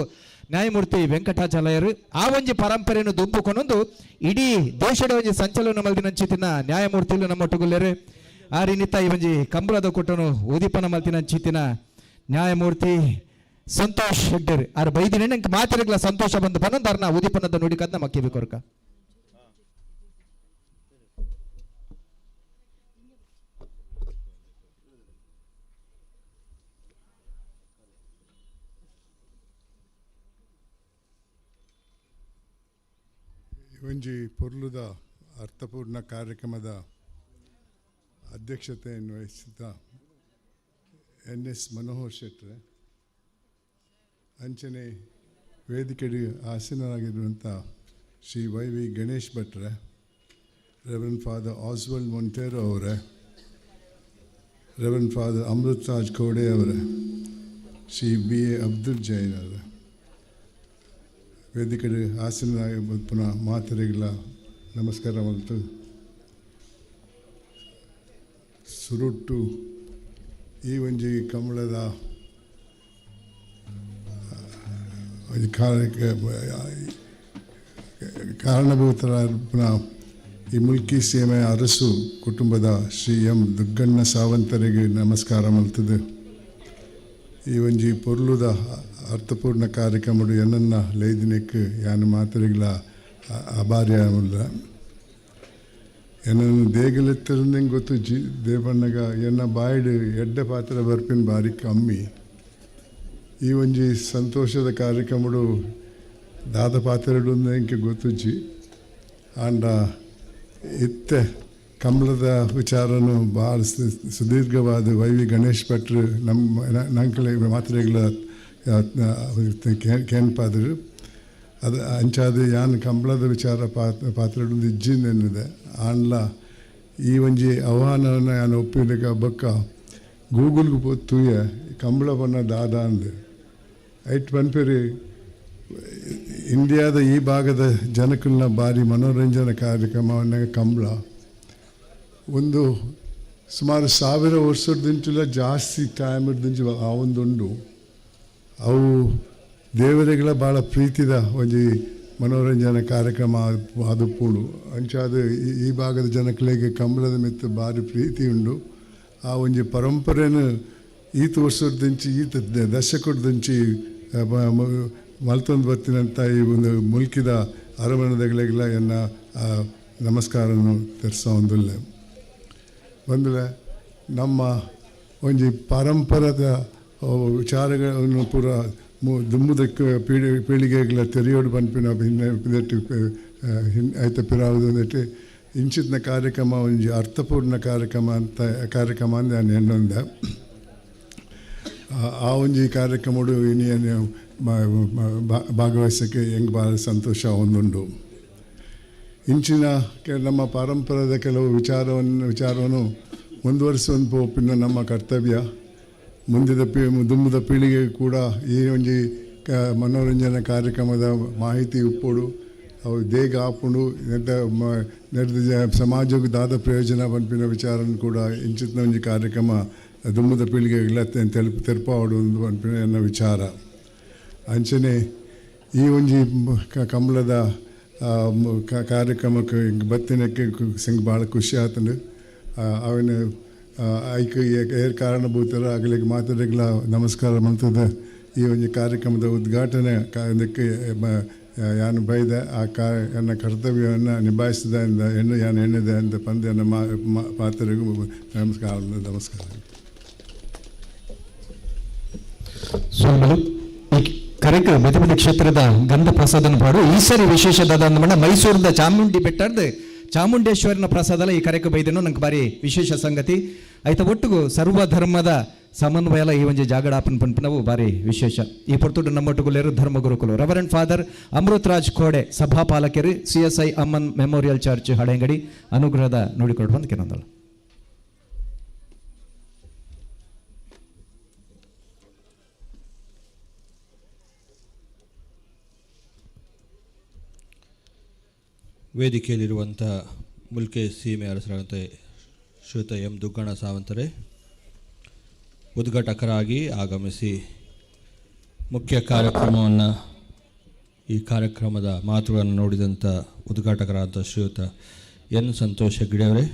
ನ್ಯಾಯಮೂರ್ತಿ ವೆಂಕಟಾಚಲಯರು. ಆ ಒಂಜಿ ಪರಂಪರೆಯನ್ನು ದುಂಬುಕೊಂಡೊಂದು ಇಡೀ ದೇಶದ ಒಂಜಿ ಸಂಚಲನ ಮಲ್ದಿನಂಚಿತ್ತಿನ ನ್ಯಾಯಮೂರ್ತಿಲು ನಮ್ಮ ಒಟ್ಟುಗುಲ್ಲೇರು. ಆ ರೀನಿತ ಈ ಒಂಜಿ ಕಂಬಳದ ಕೊಟ್ಟನು ಉದೀಪನ ಮಲ್ತಿನ ಚಿತ್ತಿನ ನ್ಯಾಯಮೂರ್ತಿ ಸಂತೋಷ್ ಹೆಗ್ಡೆರ್ ಆರ್ ಬೈದಿನ ನಂಗೆ ಮಾತಿರಗ್ಲ ಸಂತೋಷ ಬಂದು ಪನ್ನೊಂದು ಅರ್ನ ಉದೀಪನದ ನುಡಿಕಂತ ನಮ್ಮ ಕಿವಿ ಕೊರಕ. ಒಂಜಿ ಪೊರ್ಲುದ ಅರ್ಥಪೂರ್ಣ ಕಾರ್ಯಕ್ರಮದ ಅಧ್ಯಕ್ಷತೆಯನ್ನು ವಹಿಸಿದ ಎನ್ ಎಸ್ ಮನೋಹರ್ ಶೆಟ್ರೆ, ಅಂಚನೆ ವೇದಿಕೆಗೆ ಆಸೀನರಾಗಿರುವಂಥ ಶ್ರೀ why we Ganesh ಭಟ್ರೆ, ರೆವರೆಂಡ್ ಫಾದರ್ ಆಸ್ವಲ್ಡ್ ಮೊಂಟೇರೋ ಅವರೇ, ರೆವರೆಂಡ್ ಫಾದರ್ ಅಮೃತ್ ರಾಜ್ ಖೋಡೆ ಅವರೇ, ಶ್ರೀ ಬಿ ಎ ಅಬ್ದುಲ್ ಜೈನ್ ಅವರೇ, ವೇದಿಕೆಗೆ ಆಸೀನರಾಗಿ ಪುನಃ ಮಾತರಿಗಳ ನಮಸ್ಕಾರ ಮಲ್ತು ಸುರುಟ್ಟು ಈ ಒಂಜಿ ಕಂಬಳದ ಒಂಜಿ ಕಾರಣಭೂತರಾದ ಈ ಮುಲ್ಕಿ ಸೀಮೆ ಅರಸು ಕುಟುಂಬದ ಶ್ರೀ ಎಂ ದುಗ್ಗಣ್ಣ ಸಾವಂತರಿಗೆ ನಮಸ್ಕಾರ ಮಲ್ತದೆ. ಈ ಒಂಜಿ ಪೊರ್ಲುದ ಅರ್ಥಪೂರ್ಣ ಕಾರ್ಯಕ್ರಮಡು ಎನ್ನನ್ನ ಲೈದಿನೆಕ್ ಯಾನು ಮಾತರಿಗಳ ಅಬಾರ್ಯ ಉಲ್ಲ. ಎನ್ನನ್ನು ದೇಗಲೆತ್ತರಂದಂಗೆ ಗೊತ್ತು ಜಿ ದೇವಣ್ಣಗ ಎನ್ನ ಬಾಯಿಡು ಎಡ್ಡೆ ಪಾತ್ರ ಬರ್ಪಿನ ಬಾರಿ ಕಮ್ಮಿ. ಈ ಒಂಜಿ ಸಂತೋಷದ ಕಾರ್ಯಕ್ರಮಡು ದಾದ ಪಾತ್ರಡು ಎಂಕೆ ಗೊತ್ತುಜ್ಜಿ. ಆಂಡ ಇತ್ತೆ ಕಂಬಳದ ವಿಚಾರನು ಭಾಳ ಸುದೀರ್ಘವಾದ why we Ganesh ಭಟ್ರು ನಮ್ಮ ನಂಕಲೆ ಮಾತ್ರೆಗಳ ಕೇನ್ಪಾದರು. ಅದು ಅಂಚಾದ ಯಾನ್ ಕಂಬಳದ ವಿಚಾರ ಪಾತ್ರಡು ಇಜ್ಜಿಂದೆನ್ನಿದೆ. ಆಂಡ್ಲ ಈ ಒಂಜಿ ಆಹ್ವಾನವನ್ನು ಯಾನ್ ಒಪ್ಪಿನಕ ಬೊಕ್ಕ ಗೂಗಲ್ಗೆ ಪೋದು ತೂಯ ಕಂಬಳ ಬಣ್ಣ ದಾದ ಅಂದು ಐಟ್ ಪನ್ಪೆರ್. ಇಂಡಿಯಾದ ಈ ಭಾಗದ ಜನಕುಲ್ನ ಭಾರಿ ಮನೋರಂಜನಾ ಕಾರ್ಯಕ್ರಮವನ್ನು ಕಂಬಳ ಒಂದು ಸುಮಾರು 1000 ವರ್ಷದಿಂಚಲ ಜಾಸ್ತಿ ಟೈಮ್ ದಿಂಚ ಆ ಒಂದುಂಡು. ಅವು ದೇವರುಗಳ ಭಾಳ ಪ್ರೀತಿದ ಒಂಜಿ ಮನೋರಂಜನಾ ಕಾರ್ಯಕ್ರಮ ಆದುಪ್ಪುಂಡು. ಅಂಚಾದ ಈ ಭಾಗದ ಜನಕುಲೆಗ್ ಕಂಬಳದ ಮಿತ್ತ್ ಭಾರಿ ಪ್ರೀತಿ ಉಂಡು. ಆ ಒಂಜಿ ಪರಂಪರೆನು ಈತ್ ವರ್ಷದಿಂಚಿ ಈತ್ ದಶಕದಿಂಚಿ ಮಲ್ತೊಂದು ಬತ್ತಿನಂತ ಈ ಒಂದು ಮುಲ್ಕಿದ ಅರಮನೆದಗಲೆಗ್ಲ ಎನ್ನ ನಮಸ್ಕಾರನು ತೆರ್ಸೊಂದುಲ್ಲೆ. ಬಂದ್ರೆ ನಮ್ಮ ಒಂಜಿ ಪರಂಪರೆದ ವಿಚಾರಗಳನ್ನು ಪೂರ ದುಂಬುದಕ್ಕೆ ಪೀಳಿಗೆಗಳ ತೆರೆಯೋಡು ಪನ್ಪಿನ ಹಿನ್ನೆ ಐತ ಪಿರಾವುದಂದಿಟ್ಟು ಇಂಚಿತ್ನ ಕಾರ್ಯಕ್ರಮ ಒಂಜಿ ಅರ್ಥಪೂರ್ಣ ಕಾರ್ಯಕ್ರಮ ಅಂತ ಕಾರ್ಯಕ್ರಮ ಅಂದ್ ಯಾನ್ ಎನ್ನೊಂದೆ. ಆ ಒಂಜಿ ಕಾರ್ಯಕ್ರಮಡು ಇನಿಯನ್ ಭಾಗವಹಿಸಕ್ಕೆ ಹೆಂಗೆ ಭಾಳ ಸಂತೋಷ ಒಂದುಂಡು. ಇಂಚಿನ ನಮ್ಮ ಪಾರಂಪರ್ಯದ ಕೆಲವು ವಿಚಾರವನ್ನು ಮುಂದುವರಿಸುವಂತ ಪೋಪಿನ ನಮ್ಮ ಕರ್ತವ್ಯ. ಮುಂದಿನ ದುಂಬುದ ಪೀಳಿಗೆ ಕೂಡ ಈ ಒಂಜಿ ಮನೋರಂಜನಾ ಕಾರ್ಯಕ್ರಮದ ಮಾಹಿತಿ ಉಪ್ಪೋಡು, ಅವು ದೇಗ ಆಪುಂಡು, ನೆಡ್ದ ಸಮಾಜಕ್ಕೆ ದಾದ ಪ್ರಯೋಜನ ಪನ್ಪಿನ ವಿಚಾರನ ಕೂಡ ಇಂಚಿತ್ನ ಒಂಜಿ ಕಾರ್ಯಕ್ರಮ ದುಂಬುದ ಪೀಳಿಗೆಗೆಲ್ಲ ತೆಲ್ಪಾವಡು ಪನ್ಪಿನ ಎನ್ನ ವಿಚಾರ. ಅಂಚನೆ ಈ ಒಂಜಿ ಕಂಬಳದ ಕಾರ್ಯಕ್ರಮಕ್ಕೆ ಬತ್ತಿನಕ್ಕೆ ಸಿಂಗ್ ಭಾಳ ಖುಷಿ ಆತಂಡು. ಅವನ ಐಕ್ ಏರ್ ಕಾರಣಭೂತರ ಅಗಲಿಗೆ ಮಾತಾಡಿಗ್ಲ ನಮಸ್ಕಾರ ಮಂತದ ಈ ಒಂಜಿ ಕಾರ್ಯಕ್ರಮದ ಉದ್ಘಾಟನೆ ಇದಕ್ಕೆ ಯಾನು ಬೈದ ಆ ಎನ್ನ ಕರ್ತವ್ಯವನ್ನು ನಿಭಾಯಿಸಿದ ಹೆಣ್ಣು ಯಾನು ಎಣ್ಣಿದೆ ಅಂತ ಪಂದ್ಯ ಪಾತ್ರರಿಗೂ ನಮಸ್ಕಾರ ನಮಸ್ಕಾರ. ಸೋಮಲು ಈ ಕರೆಕ್ ಬೆದಮದಿ ಕ್ಷೇತ್ರದ ಗಂಧ ಪ್ರಸಾದನ ಪಾಡು ಈ ಸರಿ ವಿಶೇಷದಾದ ಅಂದಮಣ್ಣ ಮೈಸೂರದ ಚಾಮುಂಡಿ ಬೆಟ್ಟದ ಚಾಮುಂಡೇಶ್ವರನ ಪ್ರಸಾದಲ ಈ ಕರೆಕ್ ಬೈದನು ನಂಗೆ ಬಾರಿ ವಿಶೇಷ ಸಂಗತಿ. ಐತ ಒಟ್ಟಿಗೂ ಸರ್ವಧರ್ಮದ ಸಮನ್ವಯಲ ಈ ಒಂಜಿ ಜಾಗಡಾಪನ್ ಪನ್ಪನವು ಬಾರಿ ವಿಶೇಷ. ಈ ಪೊರ್ತುಡು ನಮ್ಮೊಟ್ಟುಗುಲೇರು ಧರ್ಮ ಗುರುಕುಲು ರೆವರೆಂಡ್ ಫಾದರ್ ಅಮೃತ್ ರಾಜ್ ಖೋಡೆ ಸಭಾಪಾಲಕರು CSI Amman memorial church Haleyangadi ಅನುಗ್ರಹದ ನುಡಿಕೊಡು ಬಂದು ಕೆನಂದಳು. ವೇದಿಕೆಯಲ್ಲಿರುವಂಥ ಮುಲ್ಕೆ ಸೀಮೆ ಅರಸರಾದಂಥ ಶ್ರೀಯುತ ಎಂ ದುಗ್ಗಣ್ಣ ಸಾವಂತರೇ, ಉದ್ಘಾಟಕರಾಗಿ ಆಗಮಿಸಿ ಮುಖ್ಯ ಕಾರ್ಯಕ್ರಮವನ್ನು ಈ ಕಾರ್ಯಕ್ರಮದ ಮಾತುಗಳನ್ನು ನೋಡಿದಂಥ ಉದ್ಘಾಟಕರಾದ ಶ್ರೀಯುತ ಎನ್ ಸಂತೋಷ್ ಹೆಗ್ಗಡೆಯವರೇ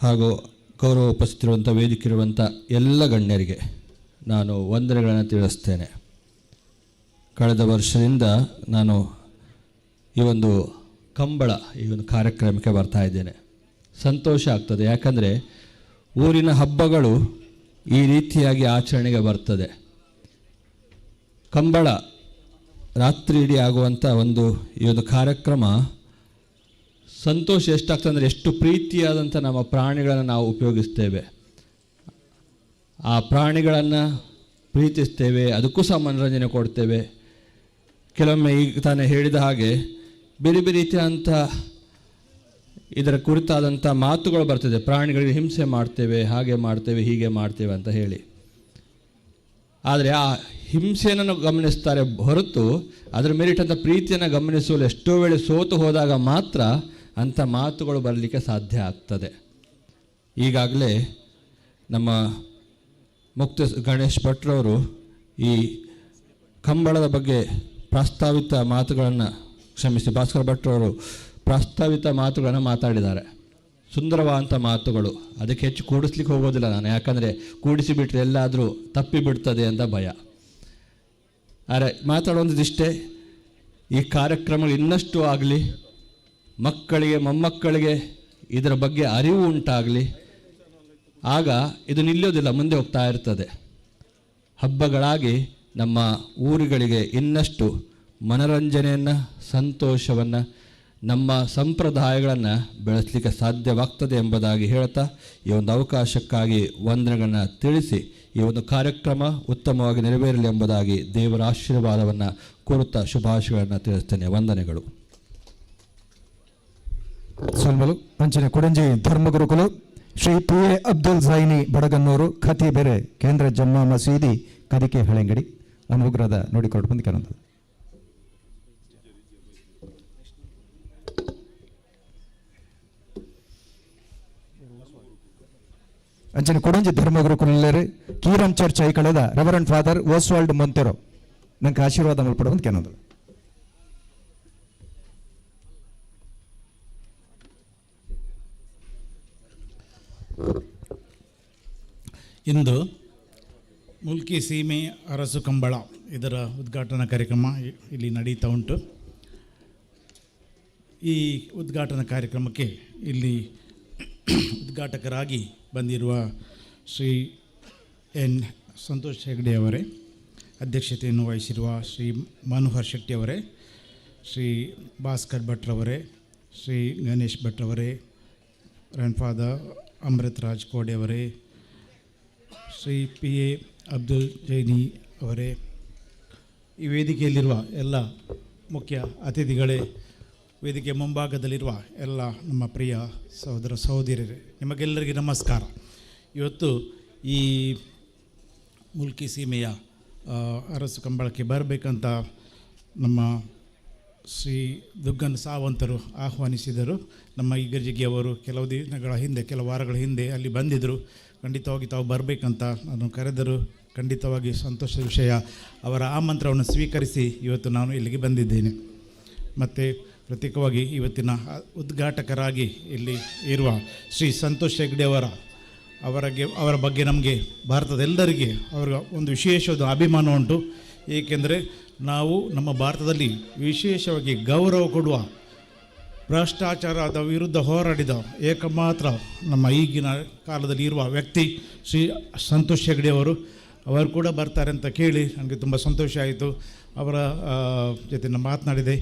ಹಾಗೂ ಗೌರವ ಉಪಸ್ಥಿತಿರುವಂಥ ವೇದಿಕೆಯಿರುವಂಥ ಎಲ್ಲ ಗಣ್ಯರಿಗೆ ನಾನು ವಂದನೆಗಳನ್ನು ತಿಳಿಸ್ತೇನೆ. ಕಳೆದ ವರ್ಷದಿಂದ ನಾನು ಈ ಒಂದು ಕಂಬಳ ಈ ಒಂದು ಕಾರ್ಯಕ್ರಮಕ್ಕೆ ಬರ್ತಾ ಇದ್ದೇನೆ. ಸಂತೋಷ ಆಗ್ತದೆ, ಯಾಕಂದರೆ ಊರಿನ ಹಬ್ಬಗಳು ಈ ರೀತಿಯಾಗಿ ಆಚರಣೆಗೆ ಬರ್ತದೆ. ಕಂಬಳ ರಾತ್ರಿ ಇಡೀ ಆಗುವಂಥ ಒಂದು ಈ ಒಂದು ಕಾರ್ಯಕ್ರಮ ಸಂತೋಷ ಎಷ್ಟಾಗ್ತದೆ ಅಂದರೆ ಎಷ್ಟು ಪ್ರೀತಿಯಾದಂಥ ನಮ್ಮ ಪ್ರಾಣಿಗಳನ್ನು ನಾವು ಉಪಯೋಗಿಸ್ತೇವೆ, ಆ ಪ್ರಾಣಿಗಳನ್ನು ಪ್ರೀತಿಸ್ತೇವೆ, ಅದಕ್ಕೂ ಸಹ ಮನರಂಜನೆ ಕೊಡ್ತೇವೆ. ಕೆಲವೊಮ್ಮೆ ಈಗ ತಾನೇ ಹೇಳಿದ ಹಾಗೆ ಬೇರೆ ಬೇರೆ ರೀತಿಯಾದಂಥ ಇದರ ಕುರಿತಾದಂಥ ಮಾತುಗಳು ಬರ್ತದೆ. ಪ್ರಾಣಿಗಳಿಗೆ ಹಿಂಸೆ ಮಾಡ್ತೇವೆ, ಹಾಗೆ ಮಾಡ್ತೇವೆ, ಹೀಗೆ ಮಾಡ್ತೇವೆ ಅಂತ ಹೇಳಿ. ಆದರೆ ಆ ಹಿಂಸೆಯನ್ನು ಗಮನಿಸ್ತಾರೆ ಹೊರತು ಅದರ ಮೇಲಿಟ್ಟಂಥ ಪ್ರೀತಿಯನ್ನು ಗಮನಿಸಲು ಎಷ್ಟೋ ವೇಳೆ ಸೋತು ಹೋದಾಗ ಮಾತ್ರ ಅಂಥ ಮಾತುಗಳು ಬರಲಿಕ್ಕೆ ಸಾಧ್ಯ ಆಗ್ತದೆ. ಈಗಾಗಲೇ ನಮ್ಮ ಮುಕ್ತ ಗಣೇಶ್ ಭಟ್ರವರು ಈ ಕಂಬಳದ ಬಗ್ಗೆ ಪ್ರಾಸ್ತಾವಿತ ಮಾತುಗಳನ್ನು, ಕ್ಷಮಿಸಿ, ಭಾಸ್ಕರ್ ಭಟ್ರವರು ಪ್ರಾಸ್ತಾವಿತ ಮಾತುಗಳನ್ನು ಮಾತಾಡಿದ್ದಾರೆ. ಸುಂದರವಾದಂಥ ಮಾತುಗಳು. ಅದಕ್ಕೆ ಹೆಚ್ಚು ಕೂಡಿಸ್ಲಿಕ್ಕೆ ಹೋಗೋದಿಲ್ಲ ನಾನು, ಯಾಕಂದರೆ ಕೂಡಿಸಿಬಿಟ್ರೆ ಎಲ್ಲಾದರೂ ತಪ್ಪಿ ಬಿಡ್ತದೆ ಅಂತ ಭಯ. ಆದರೆ ಮಾತಾಡುವಂಥದ್ದಿಷ್ಟೇ, ಈ ಕಾರ್ಯಕ್ರಮಗಳು ಇನ್ನಷ್ಟು ಆಗಲಿ, ಮಕ್ಕಳಿಗೆ ಮೊಮ್ಮಕ್ಕಳಿಗೆ ಇದರ ಬಗ್ಗೆ ಅರಿವು ಉಂಟಾಗಲಿ. ಆಗ ಇದು ನಿಲ್ಲೋದಿಲ್ಲ, ಮುಂದೆ ಹೋಗ್ತಾ ಇರ್ತದೆ. ಹಬ್ಬಗಳಾಗಿ ನಮ್ಮ ಊರುಗಳಿಗೆ ಇನ್ನಷ್ಟು ಮನರಂಜನೆಯನ್ನು, ಸಂತೋಷವನ್ನು, ನಮ್ಮ ಸಂಪ್ರದಾಯಗಳನ್ನು ಬೆಳೆಸಲಿಕ್ಕೆ ಸಾಧ್ಯವಾಗ್ತದೆ ಎಂಬುದಾಗಿ ಹೇಳ್ತಾ ಈ ಒಂದು ಅವಕಾಶಕ್ಕಾಗಿ ವಂದನೆಗಳನ್ನು ತಿಳಿಸಿ ಈ ಒಂದು ಕಾರ್ಯಕ್ರಮ ಉತ್ತಮವಾಗಿ ನೆರವೇರಲಿ ಎಂಬುದಾಗಿ ದೇವರ ಆಶೀರ್ವಾದವನ್ನು ಕೋರುತ್ತಾ ಶುಭಾಶಯಗಳನ್ನು ತಿಳಿಸ್ತೇನೆ. ವಂದನೆಗಳು. ಸೊಲ್ಮಲು. ಅಂಚಿನ ಕುಡಂಜಿ ಧರ್ಮಗುರುಕುಲು ಶ್ರೀ ಪಿ ಎ ಅಬ್ದುಲ್ ಜೈನಿ ಬಡಗನ್ನೂರು, ಖತೀಬೆರೆ, ಕೇಂದ್ರ ಜಮ್ಮಾ ಮಸೀದಿ, ಕದಿಕೆ, ಹಳೆಂಗಡಿ ಅನುಗ್ರಹದ ನೋಡಿಕೊಂಡು ಬಂದು ಕೆನಂದದು. ಅಂಚಿನ ಕೊಡಂಜಿ ಧರ್ಮಗುರುಕುಲರು ಕೀರಂ ಚರ್ಚ್ ಐಕಳದ ರೆವರೆಂಡ್ ಫಾದರ್ ಓಸ್ವಾಲ್ಡ್ ಮೊಂತೆರೋ ನಂಗೆ ಆಶೀರ್ವಾದ ಮಲ್ಪಡ ಬಂದು ಕೆನಂದದು. ಇಂದು ಮುಲ್ಕಿ ಸೀಮೆ ಅರಸು ಕಂಬಳ ಇದರ ಉದ್ಘಾಟನಾ ಕಾರ್ಯಕ್ರಮ ಇಲ್ಲಿ ನಡೀತಾ ಉಂಟು. ಈ ಉದ್ಘಾಟನಾ ಕಾರ್ಯಕ್ರಮಕ್ಕೆ ಇಲ್ಲಿ ಉದ್ಘಾಟಕರಾಗಿ ಬಂದಿರುವ ಶ್ರೀ ಎನ್ ಸಂತೋಷ್ ಹೆಗ್ಡೆ ಅವರೇ, ಅಧ್ಯಕ್ಷತೆಯನ್ನು ವಹಿಸಿರುವ ಶ್ರೀ ಮನೋಹರ್ ಶೆಟ್ಟಿ ಅವರೇ, ಶ್ರೀ ಭಾಸ್ಕರ್ ಭಟ್ರವರೇ, ಶ್ರೀ ಗಣೇಶ್ ಭಟ್ರವರೇ, ಗ್ರ್ಯಾಂಡ್ ಫಾದರ್ ಅಮೃತ್ ರಾಜ್ ಕೋಡೆ ಅವರೇ, ಶ್ರೀ ಪಿ ಎ ಅಬ್ದುಲ್ ಜೈನಿ ಅವರೇ, ಈ ವೇದಿಕೆಯಲ್ಲಿರುವ ಎಲ್ಲ ಮುಖ್ಯ ಅತಿಥಿಗಳೇ, ವೇದಿಕೆ ಮುಂಭಾಗದಲ್ಲಿರುವ ಎಲ್ಲ ನಮ್ಮ ಪ್ರಿಯ ಸಹೋದರ ಸಹೋದರಿಯರೇ, ನಿಮಗೆಲ್ಲರಿಗೆ ನಮಸ್ಕಾರ. ಇವತ್ತು ಈ ಮುಲ್ಕಿ ಸೀಮೆಯ ಅರಸು ಕಂಬಳಕ್ಕೆ ಬರಬೇಕಂತ ನಮ್ಮ ಶ್ರೀ ದುಗ್ಗನ್ ಸಾವಂತರು ಆಹ್ವಾನಿಸಿದರು. ನಮ್ಮ ಇಗರ್ಜಿಗಿಯವರು ಕೆಲವು ದಿನಗಳ ಹಿಂದೆ, ಕೆಲವು ವಾರಗಳ ಹಿಂದೆ ಅಲ್ಲಿ ಬಂದಿದ್ದರು. ಖಂಡಿತವಾಗಿ ತಾವು ಬರಬೇಕಂತ ನಾನು ಕರೆದರು. ಖಂಡಿತವಾಗಿ ಸಂತೋಷದ ವಿಷಯ, ಅವರ ಆಮಂತ್ರವನ್ನು ಸ್ವೀಕರಿಸಿ ಇವತ್ತು ನಾನು ಇಲ್ಲಿಗೆ ಬಂದಿದ್ದೇನೆ. ಮತ್ತು ಪ್ರತ್ಯೇಕವಾಗಿ ಇವತ್ತಿನ ಉದ್ಘಾಟಕರಾಗಿ ಇಲ್ಲಿ ಇರುವ ಶ್ರೀ ಸಂತೋಷ್ ಹೆಗ್ಡೆ ಅವರ ಬಗ್ಗೆ ನಮಗೆ ಭಾರತದ ಎಲ್ಲರಿಗೆ ಅವರ ಒಂದು ವಿಶೇಷವಾದ ಅಭಿಮಾನ ಉಂಟು. ಏಕೆಂದರೆ ನಾವು ನಮ್ಮ ಭಾರತದಲ್ಲಿ ವಿಶೇಷವಾಗಿ ಗೌರವ ಕೊಡುವ, ಭ್ರಷ್ಟಾಚಾರದ ವಿರುದ್ಧ ಹೋರಾಡಿದ ಏಕಮಾತ್ರ ನಮ್ಮ ಈಗಿನ ಕಾಲದಲ್ಲಿ ಇರುವ ವ್ಯಕ್ತಿ ಶ್ರೀ ಸಂತೋಷ್ ಹೆಗ್ಡೆ ಅವರು. ಅವರು ಕೂಡ ಬರ್ತಾರೆ ಅಂತ ಕೇಳಿ ನನಗೆ ತುಂಬ ಸಂತೋಷ ಆಯಿತು. ಅವರ ಜೊತೆ ನಾನು ಮಾತನಾಡಿದೆ.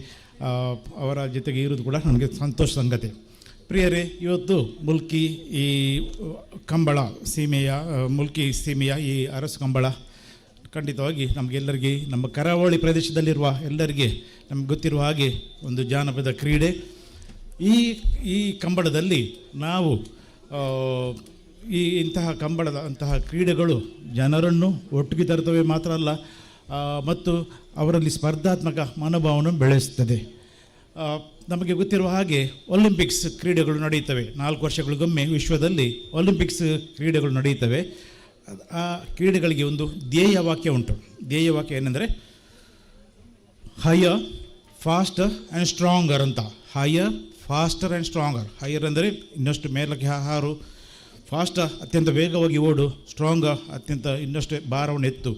ಅವರ ಜೊತೆಗೆ ಇರೋದು ಕೂಡ ನನಗೆ ಸಂತೋಷ ಸಂಗತಿ. ಪ್ರಿಯರೇ, ಇವತ್ತು ಮುಲ್ಕಿ ಈ ಕಂಬಳ ಸೀಮೆಯ, ಮುಲ್ಕಿ ಸೀಮೆಯ ಈ ಅರಸು ಕಂಬಳ ಖಂಡಿತವಾಗಿ ನಮಗೆಲ್ಲರಿಗೆ, ನಮ್ಮ ಕರಾವಳಿ ಪ್ರದೇಶದಲ್ಲಿರುವ ಎಲ್ಲರಿಗೆ ನಮ್ಗೆ ಗೊತ್ತಿರುವ ಹಾಗೆ ಒಂದು ಜಾನಪದ ಕ್ರೀಡೆ. ಈ ಈ ಕಂಬಳದಲ್ಲಿ ನಾವು ಈ ಇಂತಹ ಕಂಬಳದ ಅಂತಹ ಕ್ರೀಡೆಗಳು ಜನರನ್ನು ಒಟ್ಟಿಗೆ ತರುತ್ತವೆ ಮಾತ್ರ ಅಲ್ಲ, ಮತ್ತು ಅವರಲ್ಲಿ ಸ್ಪರ್ಧಾತ್ಮಕ ಮನೋಭಾವವನ್ನು ಬೆಳೆಸ್ತದೆ. ನಮಗೆ ಗೊತ್ತಿರುವ ಹಾಗೆ ಒಲಿಂಪಿಕ್ಸ್ ಕ್ರೀಡೆಗಳು ನಡೆಯುತ್ತವೆ. 4 ವರ್ಷಗಳಿಗೊಮ್ಮೆ ವಿಶ್ವದಲ್ಲಿ ಒಲಿಂಪಿಕ್ಸ್ ಕ್ರೀಡೆಗಳು ನಡೆಯುತ್ತವೆ. ಆ ಕ್ರೀಡೆಗಳಿಗೆ ಒಂದು ಧ್ಯೇಯ ವಾಕ್ಯ ಉಂಟು. ಧ್ಯೇಯ ವಾಕ್ಯ ಏನೆಂದರೆ ಹೈಯರ್, ಫಾಸ್ಟರ್ ಆ್ಯಂಡ್ ಸ್ಟ್ರಾಂಗರ್ ಅಂತ. Higher, faster and stronger. Higher ಅಂದರೆ ಇನ್ನಷ್ಟು ಮೇಲಕ್ಕೆ ಹಾರು, ಫಾಸ್ಟರ್ ಅತ್ಯಂತ ವೇಗವಾಗಿ ಓಡು, ಸ್ಟ್ರಾಂಗರ್ ಅತ್ಯಂತ ಇನ್ನಷ್ಟು ಭಾರವನ್ನು ಎತ್ತು.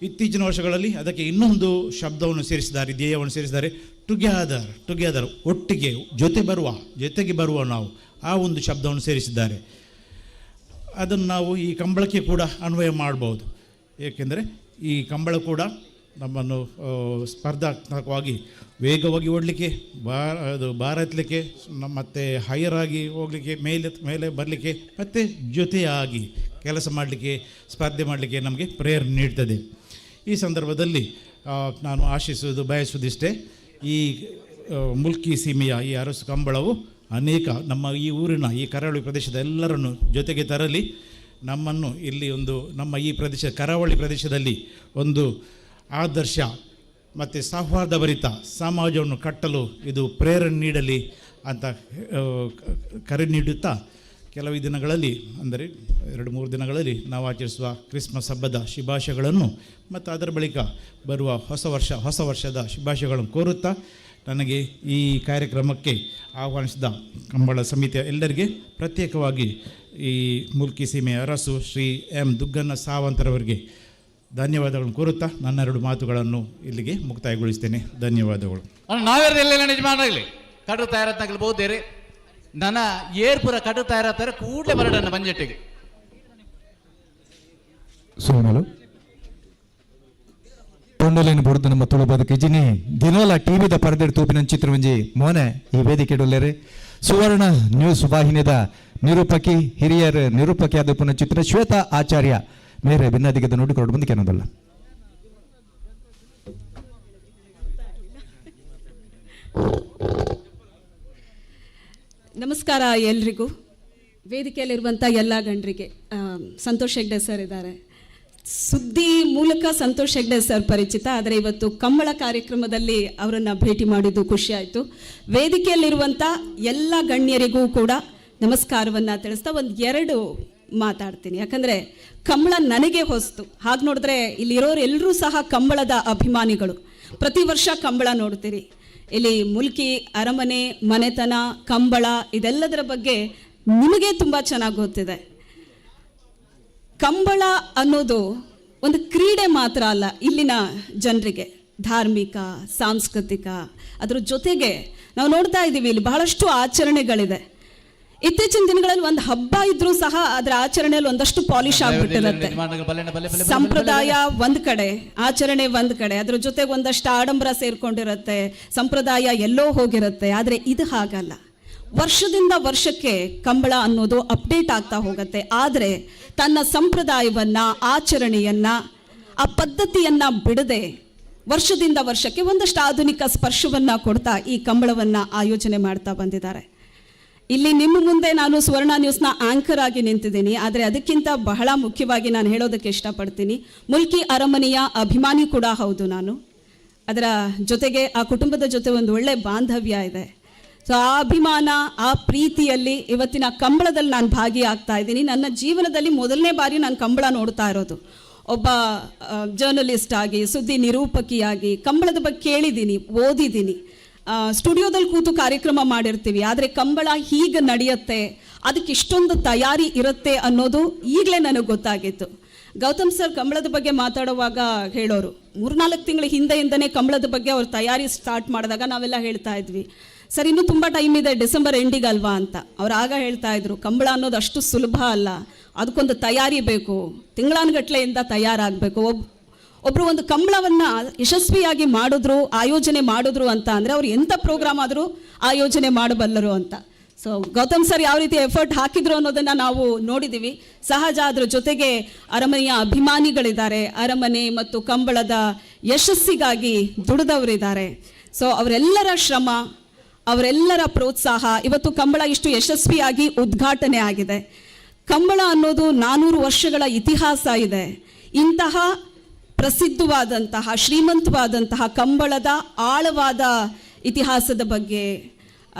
ಇತ್ತೀಚಿನ ವರ್ಷಗಳಲ್ಲಿ ಅದಕ್ಕೆ ಇನ್ನೊಂದು ಶಬ್ದವನ್ನು ಸೇರಿಸಿದ್ದಾರೆ, ಧ್ಯೇಯವನ್ನು ಸೇರಿಸಿದ್ದಾರೆ, ಟುಗೆದರ್. ಟುಗೆದರ್, ಒಟ್ಟಿಗೆ, ಜೊತೆ ಬರುವ, ಜೊತೆಗೆ ಬರುವ ನಾವು, ಆ ಒಂದು ಶಬ್ದವನ್ನು ಸೇರಿಸಿದ್ದಾರೆ. ಅದನ್ನು ನಾವು ಈ ಕಂಬಳಕ್ಕೆ ಕೂಡ ಅನ್ವಯ ಮಾಡ್ಬೋದು. ಏಕೆಂದರೆ ಈ ಕಂಬಳ ಕೂಡ ನಮ್ಮನ್ನು ಸ್ಪರ್ಧಾತ್ಮಕವಾಗಿ ವೇಗವಾಗಿ ಓಡಲಿಕ್ಕೆ, ಅದು ಭಾರ ಎತ್ತಲಿಕ್ಕೆ, ಮತ್ತು ಹೈಯರ್ ಆಗಿ ಹೋಗಲಿಕ್ಕೆ, ಮೇಲೆ ಮೇಲೆ ಬರಲಿಕ್ಕೆ, ಮತ್ತು ಜೊತೆಯಾಗಿ ಕೆಲಸ ಮಾಡಲಿಕ್ಕೆ, ಸ್ಪರ್ಧೆ ಮಾಡಲಿಕ್ಕೆ ನಮಗೆ ಪ್ರೇರಣೆ ನೀಡ್ತದೆ. ಈ ಸಂದರ್ಭದಲ್ಲಿ ನಾನು ಆಶಿಸುವುದು, ಬಯಸುವುದಿಷ್ಟೇ, ಈ ಮುಲ್ಕಿ ಸೀಮೆಯ ಈ ಅರಸು ಕಂಬಳವು ಅನೇಕ ನಮ್ಮ ಈ ಊರಿನ, ಈ ಕರಾವಳಿ ಪ್ರದೇಶದ ಎಲ್ಲರನ್ನು ಜೊತೆಗೆ ತರಲಿ. ನಮ್ಮನ್ನು ಇಲ್ಲಿ ಒಂದು ನಮ್ಮ ಈ ಪ್ರದೇಶ, ಕರಾವಳಿ ಪ್ರದೇಶದಲ್ಲಿ ಒಂದು ಆದರ್ಶ ಮತ್ತು ಸೌಹಾರ್ದಭರಿತ ಸಮಾಜವನ್ನು ಕಟ್ಟಲು ಇದು ಪ್ರೇರಣೆ ನೀಡಲಿ ಅಂತ ಕರೆ ನೀಡುತ್ತಾ ಕೆಲವು ದಿನಗಳಲ್ಲಿ, ಅಂದರೆ 2-3 ದಿನಗಳಲ್ಲಿ ನಾವು ಆಚರಿಸುವ ಕ್ರಿಸ್ಮಸ್ ಹಬ್ಬದ ಶುಭಾಶಯಗಳನ್ನು ಮತ್ತು ಅದರ ಬಳಿಕ ಬರುವ ಹೊಸ ವರ್ಷದ ಶುಭಾಶಯಗಳನ್ನು ಕೋರುತ್ತಾ ನನಗೆ ಈ ಕಾರ್ಯಕ್ರಮಕ್ಕೆ ಆಹ್ವಾನಿಸಿದ ಕಂಬಳ ಸಮಿತಿಯ ಎಲ್ಲರಿಗೆ, ಪ್ರತ್ಯೇಕವಾಗಿ ಈ ಮುಲ್ಕಿ ಸೀಮೆಯ ಅರಸು ಶ್ರೀ ಎಂ ದುಗ್ಗಣ್ಣ ಸಾವಂತರವರಿಗೆ ಧನ್ಯವಾದಗಳನ್ನು ಕೋರುತ್ತಾ ನನ್ನ 2 ಮಾತುಗಳನ್ನು ಇಲ್ಲಿಗೆ ಮುಕ್ತಾಯಗೊಳಿಸ್ತೇನೆ. ಧನ್ಯವಾದಗಳು. ನಾವೇರೆಲ್ಲ ಯಜಮಾನರಾಗಲಿ ಕಡು ತಯಾರತ್ನಾಗಲಿ ಬಹುದೇರಿ ನನ್ನ ಏರ್ಪುರ ಕಡು ತಯಾರಾತಾರೆ ಕೂಡಲೇ ಬರಡಣ್ಣ ಮಂಜೆಟ್ಟಿಗೆ. ಸೋಮಲು ತೊಂಡಲೇನು ಬುಡ್ದು ನಮ್ಮ ತುಳುಬದ ಕಿಜಿನಿ ದಿನೋಲ ಟಿವಿದ ಪರದೆಡ್ ತೂಪಿನ ಚಿತ್ರವಂಜಿ ಮೋನೆ ಈ ವೇದಿಕೆ ಡೊಲ್ಲೆರೆ ಸುವರ್ಣ ನ್ಯೂಸ್ ವಾಹಿನಿದ ನಿರೂಪಕಿ ಹಿರಿಯರ್ ನಿರೂಪಕಿ ಆದ ಪುನಃ ಚಿತ್ರ ಶ್ವೇತಾ ಆಚಾರ್ಯ ಮೇರೆ ಭಿನ್ನಾದಿಗದ ನೋಡಿ ಕೊರಡು ಬಂದು ಕೆನದಲ್ಲ. ನಮಸ್ಕಾರ ಎಲ್ರಿಗೂ. ವೇದಿಕೆಯಲ್ಲಿರುವಂಥ ಎಲ್ಲ ಗಂಡರಿಗೆ, ಸಂತೋಷ್ ಹೆಗ್ಡೆ ಸರ್ ಇದ್ದಾರೆ. ಸುದ್ದಿ ಮೂಲಕ ಸಂತೋಷ್ ಹೆಗ್ಡೆ ಸರ್ ಪರಿಚಿತ, ಆದರೆ ಇವತ್ತು ಕಂಬಳ ಕಾರ್ಯಕ್ರಮದಲ್ಲಿ ಅವರನ್ನು ಭೇಟಿ ಮಾಡಿದ್ದು ಖುಷಿಯಾಯಿತು. ವೇದಿಕೆಯಲ್ಲಿರುವಂಥ ಎಲ್ಲ ಗಣ್ಯರಿಗೂ ಕೂಡ ನಮಸ್ಕಾರವನ್ನು ತಿಳಿಸ್ತಾ ಒಂದು 2 ಮಾತಾಡ್ತೀನಿ. ಯಾಕಂದರೆ ಕಂಬಳ ನನಗೆ ಹೊಸ್ತು. ಹಾಗೆ ನೋಡಿದ್ರೆ ಇಲ್ಲಿರೋರು ಎಲ್ಲರೂ ಸಹ ಕಂಬಳದ ಅಭಿಮಾನಿಗಳು. ಪ್ರತಿ ವರ್ಷ ಕಂಬಳ ನೋಡ್ತೀರಿ. ಇಲ್ಲಿ ಮುಲ್ಕಿ ಅರಮನೆ, ಮನೆತನ, ಕಂಬಳ ಇದೆಲ್ಲದರ ಬಗ್ಗೆ ನಿಮಗೆ ತುಂಬ ಚೆನ್ನಾಗಿ ಗೊತ್ತಿದೆ. ಕಂಬಳ ಅನ್ನೋದು ಒಂದು ಕ್ರೀಡೆ ಮಾತ್ರ ಅಲ್ಲ, ಇಲ್ಲಿನ ಜನರಿಗೆ ಧಾರ್ಮಿಕ, ಸಾಂಸ್ಕೃತಿಕ, ಅದರ ಜೊತೆಗೆ ನಾವು ನೋಡ್ತಾ ಇದ್ದೀವಿ ಇಲ್ಲಿ ಬಹಳಷ್ಟು ಆಚರಣೆಗಳಿದೆ. ಇತ್ತೀಚಿನ ದಿನಗಳಲ್ಲಿ ಒಂದು ಹಬ್ಬ ಇದ್ರೂ ಸಹ ಅದರ ಆಚರಣೆಯಲ್ಲಿ ಒಂದಷ್ಟು ಪಾಲಿಶ್ ಆಗ್ಬಿಟ್ಟಿರುತ್ತೆ. ಸಂಪ್ರದಾಯ ಒಂದು ಕಡೆ, ಆಚರಣೆ ಒಂದು ಕಡೆ, ಅದರ ಜೊತೆಗೆ ಒಂದಷ್ಟು ಆಡಂಬರ ಸೇರ್ಕೊಂಡಿರುತ್ತೆ, ಸಂಪ್ರದಾಯ ಎಲ್ಲೋ ಹೋಗಿರುತ್ತೆ. ಆದರೆ ಇದು ಹಾಗಲ್ಲ. ವರ್ಷದಿಂದ ವರ್ಷಕ್ಕೆ ಕಂಬಳ ಅನ್ನೋದು ಅಪ್ಡೇಟ್ ಆಗ್ತಾ ಹೋಗುತ್ತೆ. ಆದರೆ ತನ್ನ ಸಂಪ್ರದಾಯವನ್ನು, ಆಚರಣೆಯನ್ನು, ಆ ಪದ್ಧತಿಯನ್ನು ಬಿಡದೆ ವರ್ಷದಿಂದ ವರ್ಷಕ್ಕೆ ಒಂದಷ್ಟು ಆಧುನಿಕ ಸ್ಪರ್ಶವನ್ನು ಕೊಡ್ತಾ ಈ ಕಂಬಳವನ್ನು ಆಯೋಜನೆ ಮಾಡ್ತಾ ಬಂದಿದ್ದಾರೆ. ಇಲ್ಲಿ ನಿಮ್ಮ ಮುಂದೆ ನಾನು ಸುವರ್ಣ ನ್ಯೂಸ್ನ ಆ್ಯಂಕರ್ ಆಗಿ ನಿಂತಿದ್ದೀನಿ. ಆದರೆ ಅದಕ್ಕಿಂತ ಬಹಳ ಮುಖ್ಯವಾಗಿ ನಾನು ಹೇಳೋದಕ್ಕೆ ಇಷ್ಟಪಡ್ತೀನಿ, ಮುಲ್ಕಿ ಅರಮನೆಯ ಅಭಿಮಾನಿ ಕೂಡ ಹೌದು ನಾನು. ಅದರ ಜೊತೆಗೆ ಆ ಕುಟುಂಬದ ಜೊತೆ ಒಂದು ಒಳ್ಳೆಯ ಬಾಂಧವ್ಯ ಇದೆ. ಸೊ ಆ ಅಭಿಮಾನ, ಆ ಪ್ರೀತಿಯಲ್ಲಿ ಇವತ್ತಿನ ಕಂಬಳದಲ್ಲಿ ನಾನು ಭಾಗಿಯಾಗ್ತಾ ಇದ್ದೀನಿ. ನನ್ನ ಜೀವನದಲ್ಲಿ ಮೊದಲನೇ ಬಾರಿ ನಾನು ಕಂಬಳ ನೋಡ್ತಾ ಇರೋದು. ಒಬ್ಬ ಜರ್ನಲಿಸ್ಟ್ ಆಗಿ, ಸುದ್ದಿ ನಿರೂಪಕಿಯಾಗಿ ಕಂಬಳದ ಬಗ್ಗೆ ಕೇಳಿದ್ದೀನಿ, ಓದಿದ್ದೀನಿ, ಸ್ಟುಡಿಯೋದಲ್ಲಿ ಕೂತು ಕಾರ್ಯಕ್ರಮ ಮಾಡಿರ್ತೀವಿ. ಆದರೆ ಕಂಬಳ ಹೀಗೆ ನಡೆಯುತ್ತೆ, ಅದಕ್ಕೆ ಇಷ್ಟೊಂದು ತಯಾರಿ ಇರುತ್ತೆ ಅನ್ನೋದು ಈಗಲೇ ನನಗೆ ಗೊತ್ತಾಗಿತ್ತು. ಗೌತಮ್ ಸರ್ ಕಂಬಳದ ಬಗ್ಗೆ ಮಾತಾಡುವಾಗ ಹೇಳೋರು, 3-4 ತಿಂಗಳ ಹಿಂದೆಯಿಂದನೇ ಕಂಬಳದ ಬಗ್ಗೆ ಅವ್ರ ತಯಾರಿ ಸ್ಟಾರ್ಟ್ ಮಾಡಿದಾಗ ನಾವೆಲ್ಲ ಹೇಳ್ತಾ ಇದ್ವಿ, ಸರ್ ಇನ್ನೂ ತುಂಬ ಟೈಮ್ ಇದೆ, ಡಿಸೆಂಬರ್ ಎಂಡಿಗೆ ಅಲ್ವಾ ಅಂತ. ಅವ್ರು ಆಗ ಹೇಳ್ತಾ ಇದ್ರು, ಕಂಬಳ ಅನ್ನೋದು ಅಷ್ಟು ಸುಲಭ ಅಲ್ಲ, ಅದಕ್ಕೊಂದು ತಯಾರಿ ಬೇಕು, ತಿಂಗಳಾನುಗಟ್ಲೆಯಿಂದ ತಯಾರಾಗಬೇಕು. ಒಬ್ಬರು ಒಂದು ಕಂಬಳವನ್ನು ಯಶಸ್ವಿಯಾಗಿ ಮಾಡಿದ್ರು, ಆಯೋಜನೆ ಮಾಡಿದ್ರು ಅಂತ ಅಂದರೆ ಅವ್ರು ಎಂಥ ಪ್ರೋಗ್ರಾಮ್ ಆದರೂ ಆಯೋಜನೆ ಮಾಡಬಲ್ಲರು ಅಂತ. ಸೊ ಗೌತಮ್ ಸರ್ ಯಾವ ರೀತಿ ಎಫರ್ಟ್ ಹಾಕಿದ್ರು ಅನ್ನೋದನ್ನು ನಾವು ನೋಡಿದ್ದೀವಿ. ಸಹಜ ಅದ್ರ ಜೊತೆಗೆ ಅರಮನೆಯ ಅಭಿಮಾನಿಗಳಿದ್ದಾರೆ, ಅರಮನೆ ಮತ್ತು ಕಂಬಳದ ಯಶಸ್ಸಿಗಾಗಿ ದುಡಿದವರಿದ್ದಾರೆ. ಸೊ ಅವರೆಲ್ಲರ ಶ್ರಮ, ಅವರೆಲ್ಲರ ಪ್ರೋತ್ಸಾಹ ಇವತ್ತು ಕಂಬಳ ಇಷ್ಟು ಯಶಸ್ವಿಯಾಗಿ ಉದ್ಘಾಟನೆ ಆಗಿದೆ. ಕಂಬಳ ಅನ್ನೋದು 400 ವರ್ಷಗಳ ಇತಿಹಾಸ ಇದೆ. ಇಂತಹ ಪ್ರಸಿದ್ಧವಾದಂತಹ, ಶ್ರೀಮಂತವಾದಂತಹ ಕಂಬಳದ ಆಳವಾದ ಇತಿಹಾಸದ ಬಗ್ಗೆ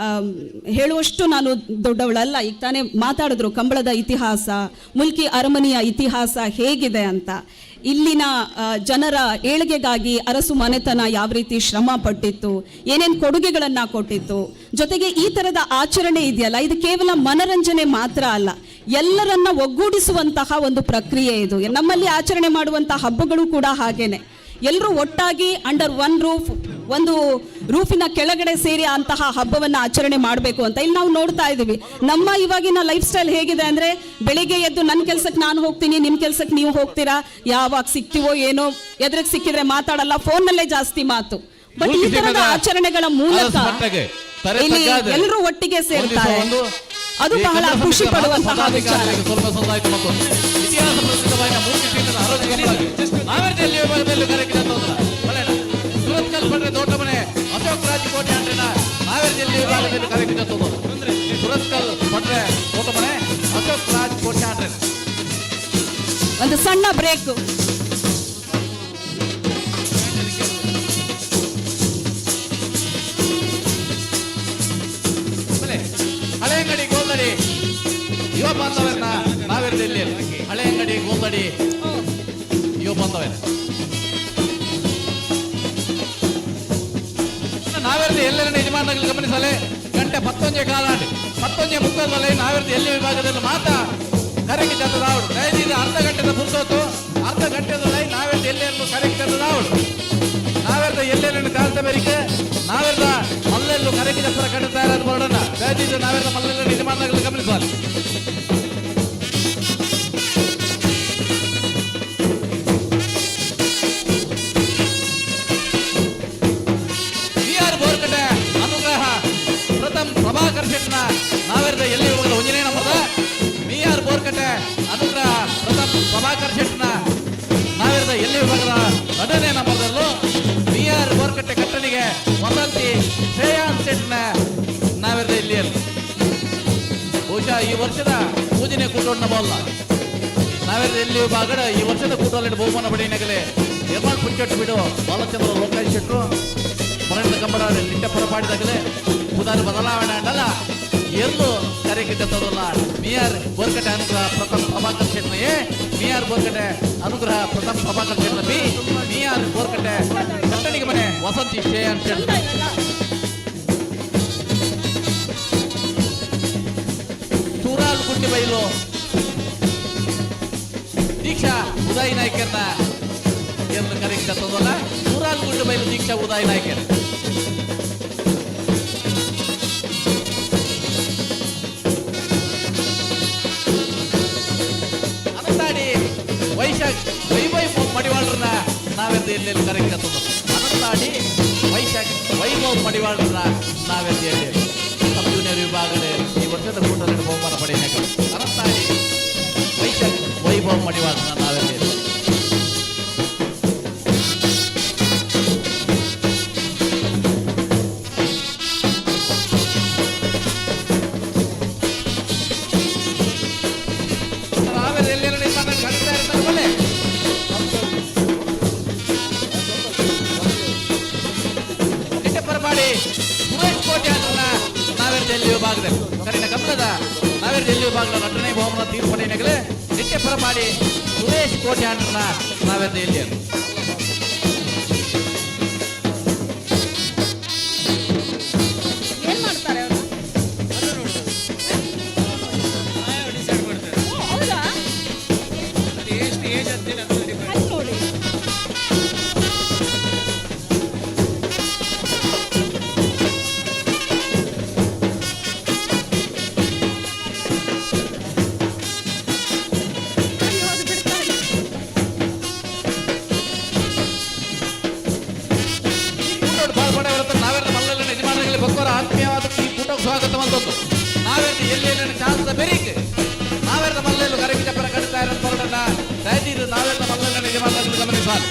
ಹೇಳುವಷ್ಟು ನಾನು ದೊಡ್ಡವಳಲ್ಲ. ಈಗ ತಾನೇ ಮಾತಾಡಿದ್ರು ಕಂಬಳದ ಇತಿಹಾಸ, ಮುಲ್ಕಿ ಅರಮನೆಯ ಇತಿಹಾಸ ಹೇಗಿದೆ ಅಂತ. ಇಲ್ಲಿನ ಜನರ ಏಳಿಗೆಗಾಗಿ ಅರಸು ಮನೆತನ ಯಾವ ರೀತಿ ಶ್ರಮ ಪಟ್ಟಿತ್ತು, ಏನೇನು ಕೊಡುಗೆಗಳನ್ನು ಕೊಟ್ಟಿತ್ತು, ಜೊತೆಗೆ ಈ ಥರದ ಆಚರಣೆ ಇದೆಯಲ್ಲ, ಇದು ಕೇವಲ ಮನರಂಜನೆ ಮಾತ್ರ ಅಲ್ಲ, ಎಲ್ಲರನ್ನ ಒಗ್ಗೂಡಿಸುವಂತಹ ಒಂದು ಪ್ರಕ್ರಿಯೆ ಇದು. ನಮ್ಮಲ್ಲಿ ಆಚರಣೆ ಮಾಡುವಂತಹ ಹಬ್ಬಗಳು ಕೂಡ ಹಾಗೇನೆ, ಎಲ್ಲರೂ ಒಟ್ಟಾಗಿ ಅಂಡರ್ ಒನ್ ರೂಫ್, ಒಂದು ರೂಫಿನ ಕೆಳಗಡೆ ಸೇರಿ ಅಂತಹ ಹಬ್ಬವನ್ನು ಆಚರಣೆ ಮಾಡಬೇಕು ಅಂತ ಇಲ್ಲಿ ನಾವು ನೋಡ್ತಾ ಇದ್ದೀವಿ. ನಮ್ಮ ಇವಾಗಿನ ಲೈಫ್ ಸ್ಟೈಲ್ ಹೇಗಿದೆ ಅಂದರೆ, ಬೆಳಿಗ್ಗೆ ಎದ್ದು ನನ್ನ ಕೆಲಸಕ್ಕೆ ನಾನು ಹೋಗ್ತೀನಿ, ನಿಮ್ಮ ಕೆಲಸಕ್ಕೆ ನೀವು ಹೋಗ್ತೀರಾ, ಯಾವಾಗ ಸಿಗ್ತೀವೋ ಏನೋ, ಎದುರಿಗೆ ಸಿಕ್ಕಿದ್ರೆ ಮಾತಾಡಲ್ಲ, ಫೋನ್ನಲ್ಲೇ ಜಾಸ್ತಿ ಮಾತು. ಬಟ್ ಈ ತರದ ಆಚರಣೆಗಳ ಮೂಲಕ ಇಲ್ಲಿ ಎಲ್ಲರೂ ಒಟ್ಟಿಗೆ ಸೇರ್ತಾರೆ, ಅದು ಬಹಳ ಖುಷಿ ಪಡುವಂತಹ ವಿಚಾರ. ಒಂದು ಸಣ್ಣ ಬ್ರೇಕ್. ಹಳೆಯಂಗಡಿ ಗೋಲ್ದಡಿ ಯುವ ಯುವ ಬಾಂಧವರನ್ನ ನಾವೆಲ್ಲ ಎಲ್ಲಿ ಹಳೆ ಅಂಗಡಿ ಗೋಂದಡಿ ಯುವ ಬಾಂಧವರ ನಾವೆಲ್ಲ ಎಲ್ಲರನ್ನ ಯಜಮಾನಗಳು ಗಮನಿಸಲೆ. ಗಂಟೆ 11 ಕಾಲಾಂಡು 11:45 ನಾವೆಲ್ಲ ಎಲ್ಲಿ ವಿಭಾಗದಲ್ಲಿ ಮಾತ್ರ ಕರೆಗೆ ಜತದಾವಡು. ದಯದೀದ ಅರ್ಧ ಗಂಟೆದ ಪುರ್ಸೋತು, ಅರ್ಧ ಗಂಟೆದ ನಾವೆಲ್ಲ ಎಲ್ಲೆಲ್ಲೂ ಕರೆಗೆ ಜತದಾವಡು. ನಾವೆಲ್ಲ ಎಲ್ಲೆಲ್ಲೂ ಕಾಲ್ತ ಬೇರಿಕೆ ನಾವೆಲ್ಲ ಮಲ್ಲೆಲ್ಲೂ ಕರೆಗೆ ಜಪ್ಪರ ಕಂಡು ತಯಾರಾದ ಬರೋಣ. ದಯದೀದ ನಾವೆಲ್ಲ ಮಲ್ಲೆಲ್ಲ ಯಜಮಾನಗಳು ಗಮನಿಸಲಿ. ಬೋರ್ಕಟೆ ಅನುಗ್ರಹ ಪ್ರಥಮ್ ಪ್ರಭಾಕರ್ ಶೆಟ್ನ ನಾವೆಲ್ಲ ಎಲ್ಲಿ ಹೋಗದ ಒಂಜನೇ ನಂಬರ್ದ ಬಿ ಆರ್ ಬೋರ್ಕಟೆ ಅನುಗ್ರಹ ಪ್ರಥಮ್ ಪ್ರಭಾಕರ್ ಶೆಟ್ನ ನಾವೆಲ್ಲ ಎಲ್ಲಿ ವಿಭಾಗದ ಎರಡನೇ ನಂಬರ್ದಲ್ಲೂ ಬಿ ಆರ್ ಬೋರ್ಕಟ್ಟೆ ಕಟ್ಟಣಿಗೆ ವಸಂತಿ ಶ್ರೇಯಾನ್ ಶೆಟ್ನ ನಾವೆಲ್ಲ ಇಲ್ಲಿ. ಬಹುಶಃ ಈ ವರ್ಷದ ಪೂಜನೆ ಕೂಟೋಣ ಬೋಲ್ಲ ನಾವೆಲ್ಲ ಎಲ್ಲಿ ವಿಭಾಗದ ಈ ವರ್ಷದ ಕೂಟೋಲ್ಲಿ ಬಹುಮಾನ ಪಡೆಯನಗಲೇ ನಿರ್ಮಾಣ ಪುಂಚಟ್ಟು ಬಿಡು ಬಾಲಚಂದ್ರ ಲೋಕಾಯ್ ಶೆಟ್ರು ಮರಣಿದ ಕಂಬಳ ನಿಟ್ಟೆಪ್ಪರ ಪಾಡಿದಾಗಲೇ ಪುದಾರಿ ಬದಲಾವಣೆ ಅಂಡಲ್ಲ ಎಲ್ಲೂ ಕರೆಗೆ ತದಲ್ಲ. ಮಿಯಾರ್ ಬೋರ್ಕಟೆ ಅನುಗ್ರಹ ಪ್ರಥಮ್ ಪ್ರಭಾಕರ್ ಶೆಟ್ನ ಎ, ಮಿಯಾರ್ ಬೋರ್ಕಟೆ ಅನುಗ್ರಹ ಪ್ರಥಮ್ ಪ್ರಭಾಕರ್ ಶೆಟ್ನ ಬಿ, ಮಿಯಾರ್ ಬೋರ್ಕಟೆ ಕಟ್ಟಣಿಗೆ ಮನೆ ವಸಂತಿ ಶ್ರೇಯನ್ ಶೆಟ್. ಚೂರಾಲ್ ಗುಂಡಿ ಬೈಲು ದೀಕ್ಷಾ ಉದಯ್ ನಾಯ್ಕರ್ನ ಎಲ್ಲ ಕರೆಗೆ ತದಲ್ಲ. ಚೂರಾಲ್ ಗುಂಡಿ ಬೈಲು ದೀಕ್ಷಾ ಉದಯ್ ನಾಯ್ಕರ್. ಅನಂತಾಡಿ ವೈಶಾಖ್ ವೈಭವ್ ಮಡಿವಾಳರನ್ನ ನಾವೆಂದು ಎಲ್ಲೆಲ್ಲಿ ಕರೆಗೆ ತದ್ದು. ಅನಂತಾಡಿ ವೈಶಾಖ್ ವೈಭವ್ ಮಡಿವಾಳರನ್ನ ನಾವೆಂದು ಎಲ್ಲಿ ಸಬ್ ಜೂನಿಯರ್ ವಿಭಾಗದ ಈ ವರ್ಷದ ಕೂಟದಲ್ಲಿ ಬಹುಮಾನ ಪಡೆಯಬೇಕು. ಅನಂತಾಡಿ ವೈಶಾಖ್ ವೈಭವ್ ಮಡಿವಾಳರನ್ನ ನಾವೆಂದು ಎಲ್ಲಿ. ವಿಭಾಗದಲ್ಲಿ ಕರಿನ ಕಮಲದ ನಾವೇರು ಎಲ್ಲಿ ವಿಭಾಗದ ನಟನೆ ಬಹುಮಾನ ತೀರ್ಪಡೆಯನಗಲೇ ನಿತ್ಯ ಪರಪಾಡಿ ಸುರೇಶ್ ಕೋಟ್ಯಾನ್ರನ್ನ ನಾವೇರು ಎಲ್ಲಿ. ಏನ್ ಮಾಡ್ತಾರೆ ಅವರು? ಹೌದಾ? ಅಲ್ಲಿ ನೋಡಿ. ಅಯ್ಯೋ, ಅದು ಬಿಡ್ತಾ ಇಲ್ಲ. ಕೂಟೋಡು ಪಾಲ್ಪಡೆ ಬರುತ್ತೆ. ನಾವೆಲ್ಲ ಮಲ್ಲಲ್ಲಿ ಯಜಮಾನರಲ್ಲಿ ಬಕ್ಕೋರ ಆತ್ಮೀಯವಾದ ಈ ಕೂಟಕ್ಕೆ ಸ್ವಾಗತ ಬಂದದ್ದು. ನಾವೆಲ್ಲ ಎಲ್ಲಿ ಎಲ್ಲಿ ಚಾನ್ಸ್ ಬೆರೀಕ್ ನಾವೆಲ್ಲ ಮಲ್ಲೆಲ್ಲೂ ಕರೆಗೆ ಚಪ್ಪರ ಕಟ್ತಾ ಇರೋ ಹೊರಡನ್ನ ದಯದೀದು ನಾವೆಲ್ಲ ಮಲ್ಲಲ್ಲಿ ಯಜಮಾನರಲ್ಲಿ ಗಮನಿಸಾలి.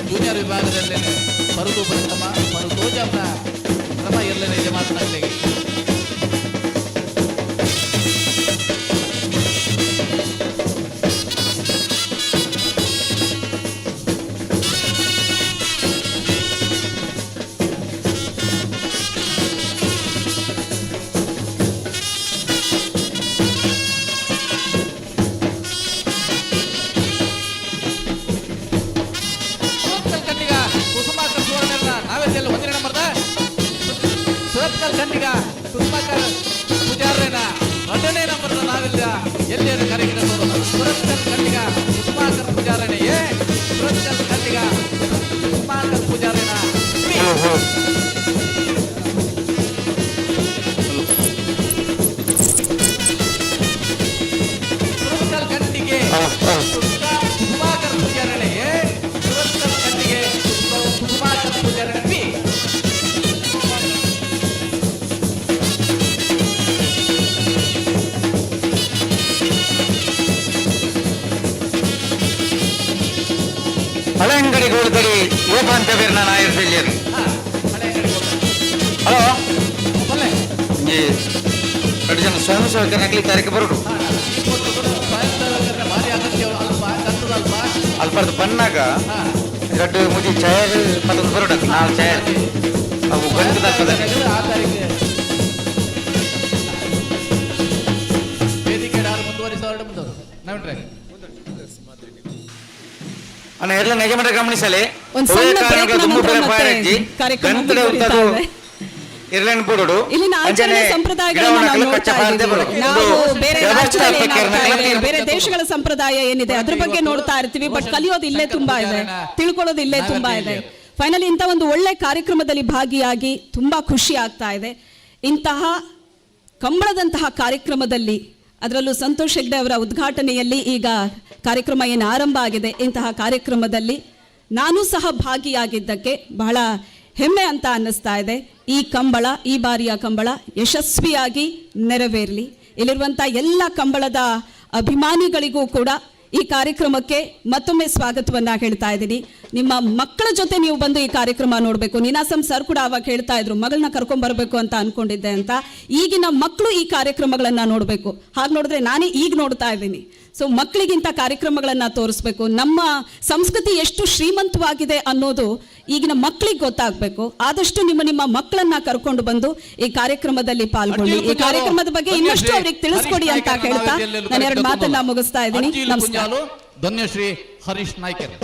ಜೂನಿಯರ್ ವಿಭಾಗದಲ್ಲಿ ಪರುದು ಪರಿಕ್ರಮ ಪರುದೋಜಮ್ನ ಕ್ರಮ ಎಲ್ಲನೇ ಯಜಮಾನನಾಗಲಿ. ಸುರತ್ಕಲ್ ಖಂಡಿಗ ಕುಸುಮಾಕರ್ ಸುವರ್ಣರ್ನ ನಾವೆಲ್ಲ ಒಂದನೇ ನಂಬರ್ದ. ಸುರತ್ಕಲ್ ಖಂಡಿಗ ಬಾಂಧವ್ಯರ್ನ ನಾಯರ್ ಸೆಲ್ಯರ್. ಹಲೋ, ಒಂಜಿ ರಡ್ಡ್ ಜನ ಸ್ವಯಂ ಸೇವಕರನ್ನ ತಾರೀಕು ಬರೋಡು. ಅಲ್ಪರ್ದು ಬನ್ನಾಗ ರಡ್ಡ್ ಮುಜಿ ಚೇರ್ ಪತ್ತೊಂದು ಬರೋಡು, ನಾಲ್ ಚೇರ್ ಅವು ಗಂಟದ. ವೇದಿಕೆ ಮುಂದುವರಿಸ ಮುಂದುವರು. ಅಣ್ಣ, ಎಲ್ಲ ನಿಜಮಠ ಗಮನಿಸಲಿ. ಒಂದು ಸಣ್ಣ ಬ್ರೇಕ್ ನಂತರ ಮತ್ತೆ ಕಾರ್ಯಕ್ರಮ ಮುಂದುವರಿತಾ ಇದೆ. ಇರ್ಲೆನ್ ಬುಡುಡು. ಇಲ್ಲಿನ ಆಚರಣೆ ಸಂಪ್ರದಾಯಗಳನ್ನ ನಾವು ನೋಡ್ತಾ ಇದ್ದೀವಿ. ನಾವು ಬೇರೆ ರಾಜ್ಯದಲ್ಲಿ ಏನಾಗ್ತಾ ಇದೆ, ಬೇರೆ ದೇಶಗಳ ಸಂಪ್ರದಾಯ ಏನಿದೆ ಅದ್ರ ಬಗ್ಗೆ ನೋಡ್ತಾ ಇರ್ತೀವಿ. ಬಟ್ ಕಲಿಯೋದು ಇಲ್ಲೇ ತುಂಬಾ ಇದೆ, ತಿಳ್ಕೊಳ್ಳೋದು ಇಲ್ಲೇ ತುಂಬಾ ಇದೆ. ಫೈನಲಿ ಇಂಥ ಒಂದು ಒಳ್ಳೆ ಕಾರ್ಯಕ್ರಮದಲ್ಲಿ ಭಾಗಿಯಾಗಿ ತುಂಬಾ ಖುಷಿ ಆಗ್ತಾ ಇದೆ. ಇಂತಹ ಕಂಬಳದಂತಹ ಕಾರ್ಯಕ್ರಮದಲ್ಲಿ, ಅದರಲ್ಲೂ ಸಂತೋಷ್ ಹೆಗ್ಡೆ ಅವರ ಉದ್ಘಾಟನೆಯಲ್ಲಿ ಈಗ ಕಾರ್ಯಕ್ರಮ ಏನು ಆರಂಭ ಆಗಿದೆ, ಇಂತಹ ಕಾರ್ಯಕ್ರಮದಲ್ಲಿ ನಾನು ಸಹ ಭಾಗಿಯಾಗಿದ್ದಕ್ಕೆ ಬಹಳ ಹೆಮ್ಮೆ ಅಂತ ಅನ್ನಿಸ್ತಾ ಇದೆ. ಈ ಕಂಬಳ, ಈ ಬಾರಿಯ ಕಂಬಳ ಯಶಸ್ವಿಯಾಗಿ ನೆರವೇರಲಿ. ಇಲ್ಲಿರುವಂಥ ಎಲ್ಲ ಕಂಬಳದ ಅಭಿಮಾನಿಗಳಿಗೂ ಕೂಡ ಈ ಕಾರ್ಯಕ್ರಮಕ್ಕೆ ಮತ್ತೊಮ್ಮೆ ಸ್ವಾಗತವನ್ನ ಹೇಳ್ತಾ ಇದ್ದೀನಿ. ನಿಮ್ಮ ಮಕ್ಕಳ ಜೊತೆ ನೀವು ಬಂದು ಈ ಕಾರ್ಯಕ್ರಮ ನೋಡಬೇಕು. ನೀನಾಸಂ ಸರ್ ಕೂಡ ಅವಾಗ ಹೇಳ್ತಾ ಇದ್ರು, ಮಗಳನ್ನ ಕರ್ಕೊಂಡ್ಬರ್ಬೇಕು ಅಂತ ಅನ್ಕೊಂಡಿದ್ದೆ ಅಂತ. ಈಗಿನ ಮಕ್ಕಳು ಈ ಕಾರ್ಯಕ್ರಮಗಳನ್ನ ನೋಡಬೇಕು. ಹಾಗೆ ನೋಡಿದ್ರೆ ನಾನೇ ಈಗ ನೋಡ್ತಾ ಇದ್ದೀನಿ. ಸೊ ಮಕ್ಕಳಿಗಿಂತ ಕಾರ್ಯಕ್ರಮಗಳನ್ನ ತೋರಿಸ್ಬೇಕು. ನಮ್ಮ ಸಂಸ್ಕೃತಿ ಎಷ್ಟು ಶ್ರೀಮಂತವಾಗಿದೆ ಅನ್ನೋದು ಈಗಿನ ಮಕ್ಕಳಿಗೆ ಗೊತ್ತಾಗಬೇಕು. ಆದಷ್ಟು ನಿಮ್ಮ ನಿಮ್ಮ ಮಕ್ಕಳನ್ನ ಕರ್ಕೊಂಡು ಬಂದು ಈ ಕಾರ್ಯಕ್ರಮದಲ್ಲಿ ಪಾಲ್ಗೊಳ್ಳಿ. ಈ ಕಾರ್ಯಕ್ರಮದ ಬಗ್ಗೆ ಇನ್ನಷ್ಟು ಅವ್ರಿಗೆ ತಿಳಿಸ್ಕೊಡಿ ಅಂತ ಹೇಳ್ತಾ ನಾನು ಎರಡು ಮಾತನ್ನ ಮುಗಿಸ್ತಾ ಇದ್ದೀನಿ. ನಮಸ್ಕಾರ. ಧನ್ಯಶ್ರೀ ಹರೀಶ್ ನಾಯ್ಕರ್.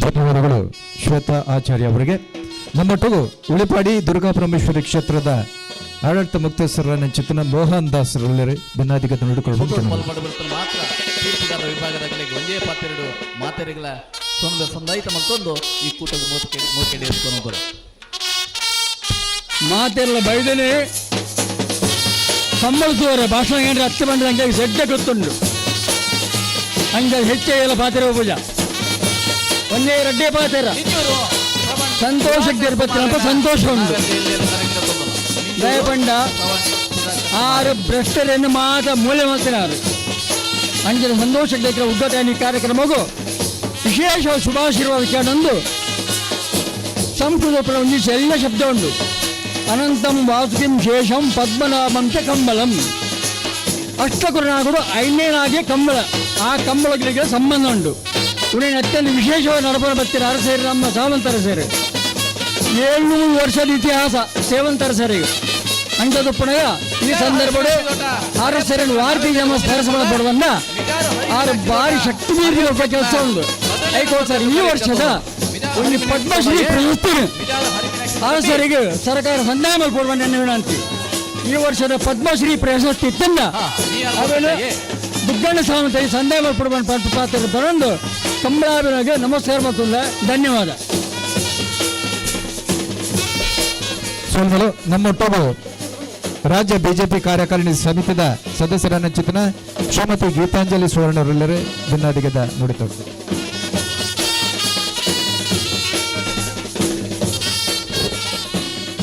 ಧನ್ಯವಾದಗಳು ಶ್ವೇತಾ ಆಚಾರ್ಯ ಅವರಿಗೆ. ನಮ್ಮೊಟ್ಟಿಗೂ ಉಳಿಪಾಡಿ ದುರ್ಗಾ ಪರಮೇಶ್ವರಿ ಕ್ಷೇತ್ರದ ಆಡಳಿತ ಮುಕ್ತೇಶ್ವರನ ಚಿತ್ರನ ಮೋಹನ್ ದಾಸ್ ಭಿನ್ನಾಧಿಗತ ನೋಡಿಕೊಳ್ಳಬಹುದು. ಮಾತ್ರ ತೀರ್ಪುಗಾರರ ವಿಭಾಗದಾಗಲಿ ಒಂದೇ ಪಾತ್ರೆಡು ಮಾತೆರೆಗಳ ಸೊಂದ ಸಂದಾಯಿತ ಮತ್ತೊಂದು ಈ ಕೂಟದ ಮೂಕೆಡೆ ಎತ್ಕೊಂಡು ಮಾತೆಲ್ಲ ಬೈದನೆ ಸಂಬಳಿಸುವರೆ ಭಾಷಣ ಏನ್ರೆ ಹತ್ತು ಬಂದ್ರೆ ಹಂಗಾಗಿ ಸೆಡ್ಡೆ ಗೊತ್ತುಂಡು ಹಂಗಾಗಿ ಹೆಚ್ಚೆ ಎಲ್ಲ ಪಾತ್ರೆ ಪೂಜಾ ಒಂದೇ ರಡ್ಡೆ ಪಾತ್ರೆ ಸಂತೋಷಕ್ಕೆ ಇರ್ಬತ್ತಿನಪ್ಪ ಸಂತೋಷ ಉಂಟು. ದಯಪಂಡ ಆರು ಭ್ರಷ್ಟರನ್ನು ಮಾತ್ರ ಮೂಲೆ ಮಾಡ್ತಿನಾರು ಅಂಜನ ಸಂತೋಷಕ್ಕೆ ಉದ್ಘಾಟನೆ ಕಾರ್ಯಕ್ರಮಕ್ಕೂ ವಿಶೇಷ ಶುಭಾಶೀರ್ವಾದ ಕೇಳೊಂದು ಸಂಸ್ಕೃತ ಒಂದಿಷ್ಟು ಎಲ್ಲ ಶಬ್ದ ಉಂಟು. ಅನಂತಂ ವಾಸುಕಿಂ ಶೇಷಂ ಪದ್ಮನಾಭಂ ಚ ಕಂಬಲಂ. ಅಷ್ಟಕುರುನಾಗುಡು ಐನೇನಾಗೆ ಕಂಬಳ, ಆ ಕಂಬಳಗಳಿಗೆ ಸಂಬಂಧ ಉಂಟು. ಉಡನೆ ಅತ್ಯಂತ ವಿಶೇಷವಾಗಿ ನಡಪನ ಬರ್ತೀರ ಅರಸೇರಿ ನಮ್ಮ ಸಾವಂತರ ಸೇರಿ 700 ವರ್ಷದ ಇತಿಹಾಸ ಸೇವಂತರ ಸೇರಿಗೆ ಅಂಜದ ಪುಣಯ. ಈ ಸಂದರ್ಭ ಅರಸರನ್ನು ವಾರ್ತಿ ಜನ ಸ್ಮರಿಸ ಪಡುವನ್ನ ಆರು ಬಾರಿ ಶಕ್ತಿ ಮೀರಿದ ಕೆಲಸ ಉಂಟು. ಐಕೋಸ್ಕರ ಈ ವರ್ಷದ ಒಂದು ಪದ್ಮಶ್ರೀ ಪ್ರಶಸ್ತಿ ಅರಸರಿಗೆ ಸರ್ಕಾರ ಸಂದಾಯ ಕೊಡುವ ನನ್ನ ವಿನಂತಿ. ಈ ವರ್ಷದ ಪದ್ಮಶ್ರೀ ಪ್ರಶಸ್ತಿ ತಂದ ಆಮೇಲೆ ದುಗ್ಗಣ್ಣ ಸಾವಂತ ಈ ಸಂದಾಯ ಕೊಡುವ ಪಾತ್ರ ಬರಂದು ಕಂಬಳಾಬಿನಾಗೆ ನಮಸ್ಕಾರ ಮತ್ತು ಧನ್ಯವಾದ. ಸೋಲ್ಗಳು ನಮ್ಮೊಟ್ಟಿಗೂ ರಾಜ್ಯ ಬಿಜೆಪಿ ಕಾರ್ಯಕಾರಿಣಿ ಸಮಿತಿಯ ಸದಸ್ಯರನ್ನ ಚಿತ್ರನ ಶ್ರೀಮತಿ ಗೀತಾಂಜಲಿ ಸುವರ್ಣವರೆಲ್ಲರೇ ಭಿನ್ನಾದಿಗದ ನುಡಿತರು.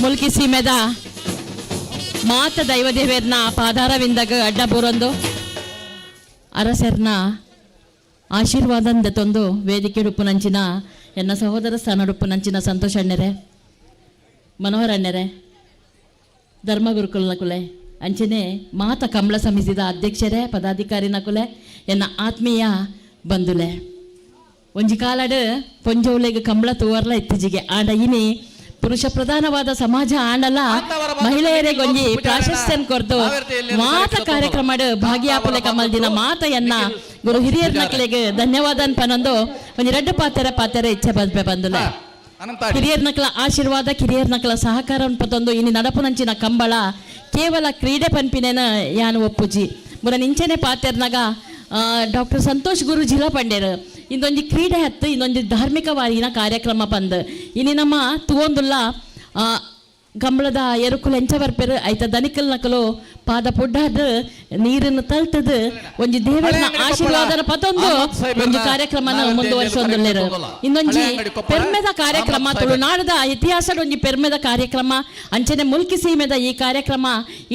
ಮುಲ್ಕಿ ಸೀಮೆದ ಮಾತ ದೈವದೇವೇರ್ನ ಪಾದಾರವಿಂದಾಗ ಅಡ್ಡ ಬೂರೊಂದು ಅರಸರ್ನ ಆಶೀರ್ವಾದಂದ ತಂದು ವೇದಿಕೆ ಉಪ್ಪುನಂಚಿನ ಎನ್ನ ಸಹೋದರ ಸ್ಥಾನ ಉಪ್ಪುನಂಚಿನ ಸಂತೋಷ ಅಣ್ಣರೆ, ಮನೋಹರ ಅಣ್ಣರೆ, ಧರ್ಮಗುರುಕುಲ ಕುಲೆ, ಅಂಚನೆ ಮಾತ ಕಂಬಳ ಸಮಿತಿದ ಅಧ್ಯಕ್ಷರೇ, ಪದಾಧಿಕಾರಿನ ಕುಲೆ, ಎನ್ನ ಆತ್ಮೀಯ ಬಂಧುಲೆ. ಒಂಜಿ ಕಾಲಡ್ ಪೊಂಜೋಲೆಗ್ ಕಂಬಳ ತೂವರ್ಲ ಇತ್ತೀಚೆಗೆ ಆಂಡ ಇನಿ ಪುರುಷ ಪ್ರಧಾನವಾದ ಸಮಾಜ ಆಂಡಲ ಮಹಿಳೆಯರಿಗೆ ಒಂಜಿ ಪ್ರಾಶಸ್ತ್ಯನ್ ಕೊರ್ದು ಮಾತ ಕಾರ್ಯಕ್ರಮ ಭಾಗಿಯಾಪುಲೆ ಕಮಲ್ ದಿನ ಮಾತ ಎನ್ನ ಗುರು ಹಿರಿಯರ್ ನಕ್ಲೆಗ್ ಧನ್ಯವಾದ ಪನೊಂದು ಒಂಜಿ ರಡ್ಡು ಪಾತೆರ ಪಾತೆರ ಇಚ್ಛೆ ಬಂದ್ಪೆ ಬಂದುಲೆ. ಹಿರಿಯರ್ ನಕಲ ಆಶೀರ್ವಾದ, ಕಿರಿಯರ್ ನಕಲ ಸಹಕಾರ ಪತ್ತೊಂದು ಇನಿ ನಡಪುನಂಚಿನ ಕಂಬಳ ಕೇವಲ ಕ್ರೀಡೆ ಪನ್ಪಿನೇನ ಯಾನು ಒಪ್ಪುಜಿ. ಮುರ ನಿಂಚೆನೆ ಪಾತೆರ್ನಾಗ ಡಾಕ್ಟರ್ ಸಂತೋಷ್ ಗುರು ಜಿಲ್ಲಾ ಪಂಡೇರು ಇಂದೊಂಜಿ ಕ್ರೀಡೆ ಹತ್ತು ಇನ್ನೊಂದು ಧಾರ್ಮಿಕವಾದಿನ ಕಾರ್ಯಕ್ರಮ ಪಂದ್ ಇನಿ ನಮ್ಮ ತುವೊಂದುಲ್ಲ ಕಂಬಳದ ಎರುಕುಲು ಎಂಚ ಬರ್ಪೆರು ಐತ ದನಿಕಲ್ ನಕಲು ಪಾದ ಪುಡ್ಡಾದ ನೀರನ್ನು ತಲ್ತದ ಒಂಜಿ ದೇವರನ ಆಶೀರ್ವಾದನ ಪತೊಂದು ಒಂಜಿ ಕಾರ್ಯಕ್ರಮನ ಮುಂದುವರಿಸೊಂದುಲ್ಲೆರು. ಇನ್ನೊಂಜಿ ಪೆರ್ಮೆದ ಕಾರ್ಯಕ್ರಮ, ತುಳುನಾಡದ ಇತಿಹಾಸದ ಒಂಜಿ ಪೆರ್ಮೆದ ಕಾರ್ಯಕ್ರಮ, ಅಂಚನೆ ಮುಲ್ಕಿ ಸೀಮೆದ ಈ ಕಾರ್ಯಕ್ರಮ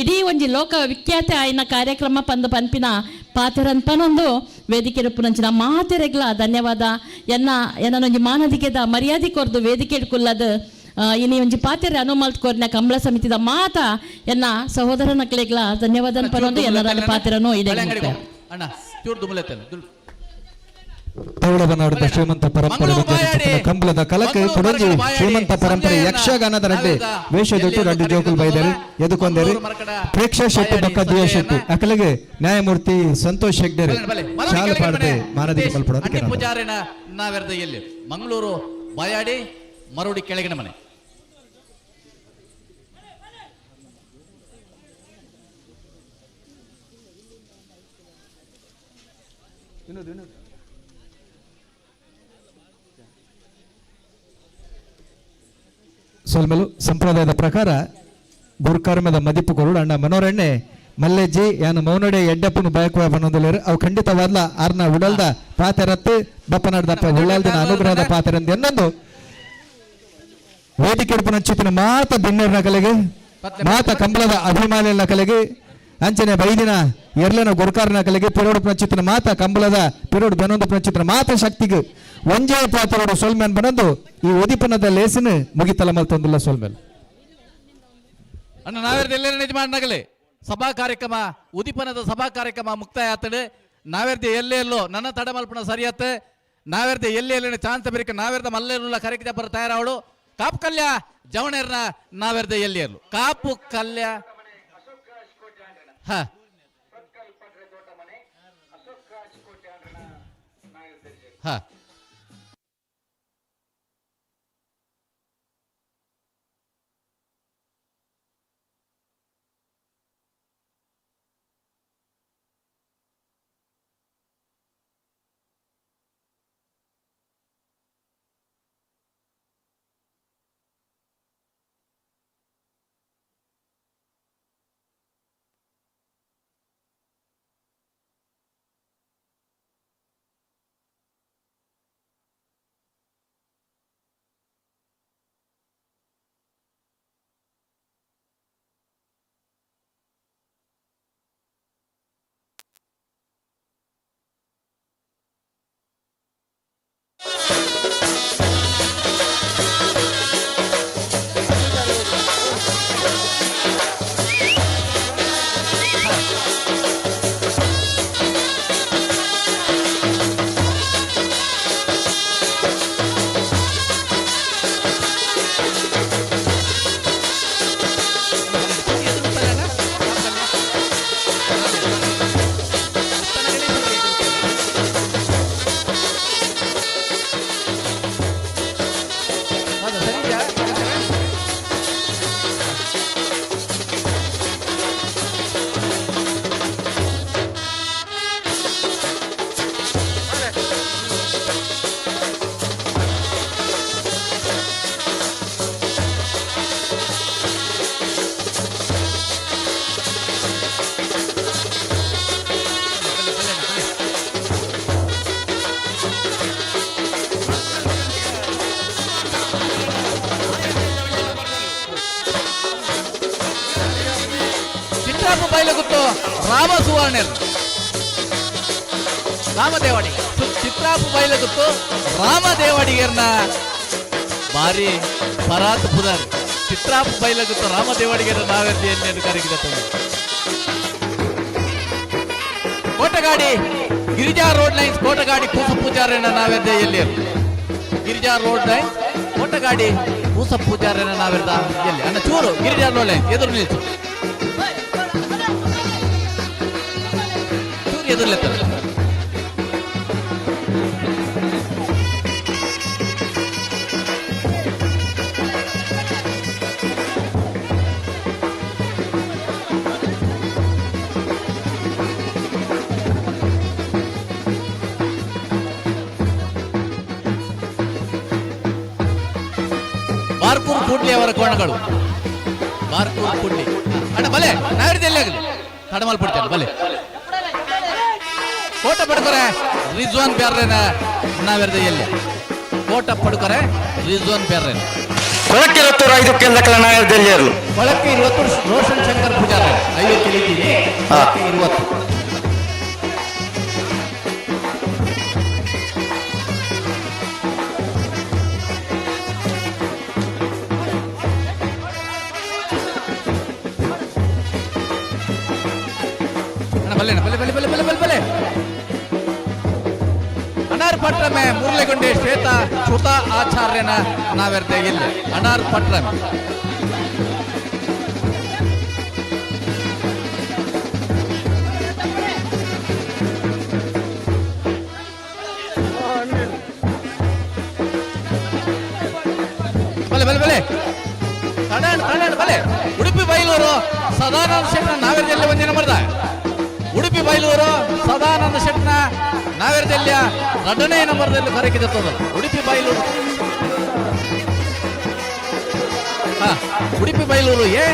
ಇಡೀ ಒಂಜಿ ಲೋಕ ವಿಖ್ಯಾತ ಆಯಿನ ಕಾರ್ಯಕ್ರಮ ಪಂದು ಪನ್ಪಿನ ಪಾತೆರನ್ ಪನೊಂದು ವೇದಿಕೆ ಪುನಂಚಿನ ಮಾತೆರೆಗ್ಲ ಧನ್ಯವಾದ. ಎನ್ನ ಎನ್ನೊಂಜಿ ಮಾನದಿಗೆದ ಮರ್ಯಾದೆ ಕೊರ್ದು ವೇದಿಕೆ ಕುಲ್ಲದು ಇನಿ ಒಂಜಿ ಪಾತೆರೆ ಅನುಮಲ್ತ್ ಕೊರ್ನ ಕಂಬಳ ಸಮಿತಿದ ಮಾತ ಎನ್ನ ಸಹೋದರನ ಕ್ಲೇಗ್ಲ ಧನ್ಯವಾದ ಪರೊಂದು ಎಲ್ಲರ ಪಾತೆರನು ಇದೆ. ಅಣ್ಣ ಚೂರು ದುಮುಲೆತ್ತಲ್ಲ. ತೌಳಬನಾಡದ ಶ್ರೀಮಂತ ಪರಂಪರೆ ಕಂಬಳದ ಕಲಕ ಕೊಡಂಜಿ ಶ್ರೀಮಂತ ಪರಂಪರೆ ಯಕ್ಷಗಾನದ ರಡ್ಡೆ ವೇಷದೊಟ್ಟು ರಡ್ಡು ಜೋಕುಲ್ ಬೈದರು ಎದುಕೊಂದರು ಪ್ರೇಕ್ಷಾ ಶೆಟ್ಟಿ ಬೊಕ್ಕ ದಿಯಾ ಶೆಟ್ಟಿ ಅಕಲಿಗೆ ನ್ಯಾಯಮೂರ್ತಿ ಸಂತೋಷ್ ಹೆಗ್ಡೆರ್ ಶಾಲು ಪಾಡದೆ ಮಾನದಿಗೆ ಮಲ್ಪಡೋದು. ಪೂಜಾರಿನ ನಾವೆರ್ದ ಎಲ್ಲಿ ಮಂಗಳೂರು ಬಾಯಾಡಿ ಮರುಡಿ ಕೆಳಗಿನ ಮನೆ. ಸೊಲ್ಮೆಲು ಸಂಪ್ರದಾಯದ ಪ್ರಕಾರ ಗುರುಕರ್ಮದ ಮದಿಪು ಕೊರುಡು ಅಣ್ಣ ಮನೋರಣ್ಣೆ ಮಲ್ಲೆಜ್ಜಿ ಯಾನು ಮೌನಡೆ ಎಡ್ಡಪ್ಪನು ಬಯಕುವ ಬನ್ನೊಂದುಲೇರು ಅವು ಖಂಡಿತವಾದ್ಲ ಆರ್ನ ಉಡಲ್ದ ಪಾತೆರತ್ತು ಬಪ್ಪನಾಡ್ದಪ್ಪ ಉಳ್ಳಾಲ್ದಿನ ಅನುಗ್ರಹದ ಪಾತೆರಂದು ಎನ್ನೊಂದು ವೇದಿಕೆ ನಂಚಿತಿನ ಮಾತ ಬಿನ್ನೆರ್ನ ಕಲೆಗೆ ಮಾತ ಕಂಬಳದ ಅಭಿಮಾನಿಯನ್ನ ಕಲೆಗೆ ಅಂಚನೆ ಬೈದಿನ ಎರ್ಲನ ಗುರುಕಾರನ ಕಲೆಗೆ ಪಿರೋಡು ಪ್ರಚಿತನ ಮಾತ ಕಂಬಳದ ಪಿರೋಡು ಬೆನೊಂದು ಪ್ರಚಿತನ ಮಾತ ಶಕ್ತಿಗೆ ಒಂಜೇ ಪಾತ್ರರು ಸೊಲ್ಮೆನ್ ಬನೊಂದು ಈ ಉದಿಪನದ ಲೇಸಿನ ಮುಗಿತಲ ಮಲ್ತೊಂದುಲ್ಲ ಸೊಲ್ಮೆಲ್. ಅಣ್ಣ ನಾವೇರ್ದ ಎಲ್ಲರ ನಿಜ ನಗಲೆ ಸಭಾ ಕಾರ್ಯಕ್ರಮ ಉದಿಪನದ ಸಭಾ ಕಾರ್ಯಕ್ರಮ ಮುಕ್ತಾಯ ಆತಡೆ ನಾವೇರ್ದ ಎಲ್ಲೇ ಎಲ್ಲೋ ನನ್ನ ತಡಮಲ್ಪಣ ಸರಿಯಾತ್ತೆ ನಾವೇರ್ದ ಎಲ್ಲಿ ಎಲ್ಲಿ ಚಾನ್ಸ್ ಬೇಕ ನಾವೇರ್ದ ಮಲ್ಲೇರುಲ್ಲ ಕರೆಕ್ಟ್ ಬರ ತಯಾರಾವಳು ಕಾಪು ಕಲ್ಯ ಜವಣೇರ್ನ ನಾವೇರ್ದ ಎಲ್ಲಿ ಎಲ್ಲು ಕಾಪು ಕಲ್ಯ ಹಾ ಹಾ ಚಿತ್ರಾಪು ಬೈಲಗುತ್ತು ರಾಮ ಸುವರ್ಣರ್ ರಾಮದೇವಾಡಿಗ ಚಿತ್ರಾಪು ಬೈಲಗುತ್ತು ರಾಮದೇವಾಡಿಗರ್ನ ಬಾರಿ ಪರಾತ್ ಪುದಾರ್ ಚಿತ್ರಾಪು ಬೈಲಗುತ್ತು ರಾಮದೇವಾಡಿಗರ ನಾವೆರ್ದಿ ಎನ್ನೆದು ಕರಗಿದ ಕೋಟಗಾಡಿ ಗಿರಿಜಾ ರೋಡ್ ಲೈನ್ಸ್ ಕೋಟಗಾಡಿ ಕೂಸ ಪೂಜಾರನ ನಾವೆರ್ದೆ ಎಲ್ಲಿ ಗಿರಿಜಾ ರೋಡ್ ಲೈನ್ಸ್ ಕೋಟಗಾಡಿ ಕೂಸ ಪೂಜಾರನ ನಾವೆರ್ದ ಎಲ್ಲಿ ಅಣ್ಣ ಚೂರು ಗಿರಿಜಾ ರೋಡ್ ಲೈನ್ಸ್ ಎದುರು ನಿಲ್ಸು ಚೂರು ಎದುರ್ಲೆತ್ತಾರೆ. ಬಾರ್ಕೂರ್ ಕೂಡ್ಲಿ ಅವರ ಕೋಣಗಳು ಬಾರ್ಕೂರ್ ಕೂಡ್ಲಿ ಅಣ್ಣ ಬಲೆ ನಾವಿರ್ದು ಎಲ್ಲಿ ಆಗಲಿ ತಡಮಲ್ ಪಡ್ತೇನೆ ಬಲೆ ಕೋಟ ಪಡ್ಕೊರೆ ರಿಜ್ವಾನ್ ಬ್ಯಾರ್ರೇನ ನಾವೆರ್ದ ಎಲ್ಲಿ ಕೋಟ ಪಡ್ಕೊರೆ ರಿಜ್ವಾನ್ ಬ್ಯಾರ್ರೇನ ಕೊಳಕ್ಕಿರತ್ತೂರು ಐದಕ್ಕೆ ನಾಯರ್ದೆಲ್ಲಿಯರು ಕೊಳಕ್ಕೆ ಇರುವತ್ತು ರೋಷನ್ ಶಂಕರ್ ಪೂಜಾರಿ ಐವತ್ತು ತಿಳಿತೀನಿ ಕೊಳಕ್ಕೆ ಇರುವತ್ತು. ಅಣ್ಣ ಬಲ್ಲೆ ಬಲ್ಲೆ ಬಲ್ಲೆ ಬಲ್ಲೆ ಬಲ್ಲೆ ಬಲ್ಲೆ ಬಲ್ಲೆ. ಅನಾರ್ ಪಟ್ರಮೆ ಮುರಳಿಗೊಂಡೆ ಶ್ವೇತಾ ಶ್ರುತಾ ಆಚಾರ್ಯನ ನಾವೆರ್ದೆ ಇಲ್ಲ ಅನಾರ್ ಪಟ್ರಮೆ. ಬಲೆ ಬಲೆ ಬಲೆ ತಡಣ ತಡಣ ಬಲೆ. ಉಡುಪಿ ಬೈಲೂರು ಸದಾನಂದ ಶೆಟ್ನ ನಾವೆರ್ದೆಲ್ಲ ಒಂದಿನ ಮರ್ದ. ಉಡುಪಿ ಬೈಲೂರು ಸದಾನಂದ ಶೆಟ್ನ ನಾವೆರ್ದೆಲ್ಲ ಎರಡನೇ ನಂಬರ್ದಲ್ಲಿ ಕರಕಿದ ಉಡುಪಿ ಬೈಲೂರು. ಹಾ, ಉಡುಪಿ ಬೈಲೂರು ಎ,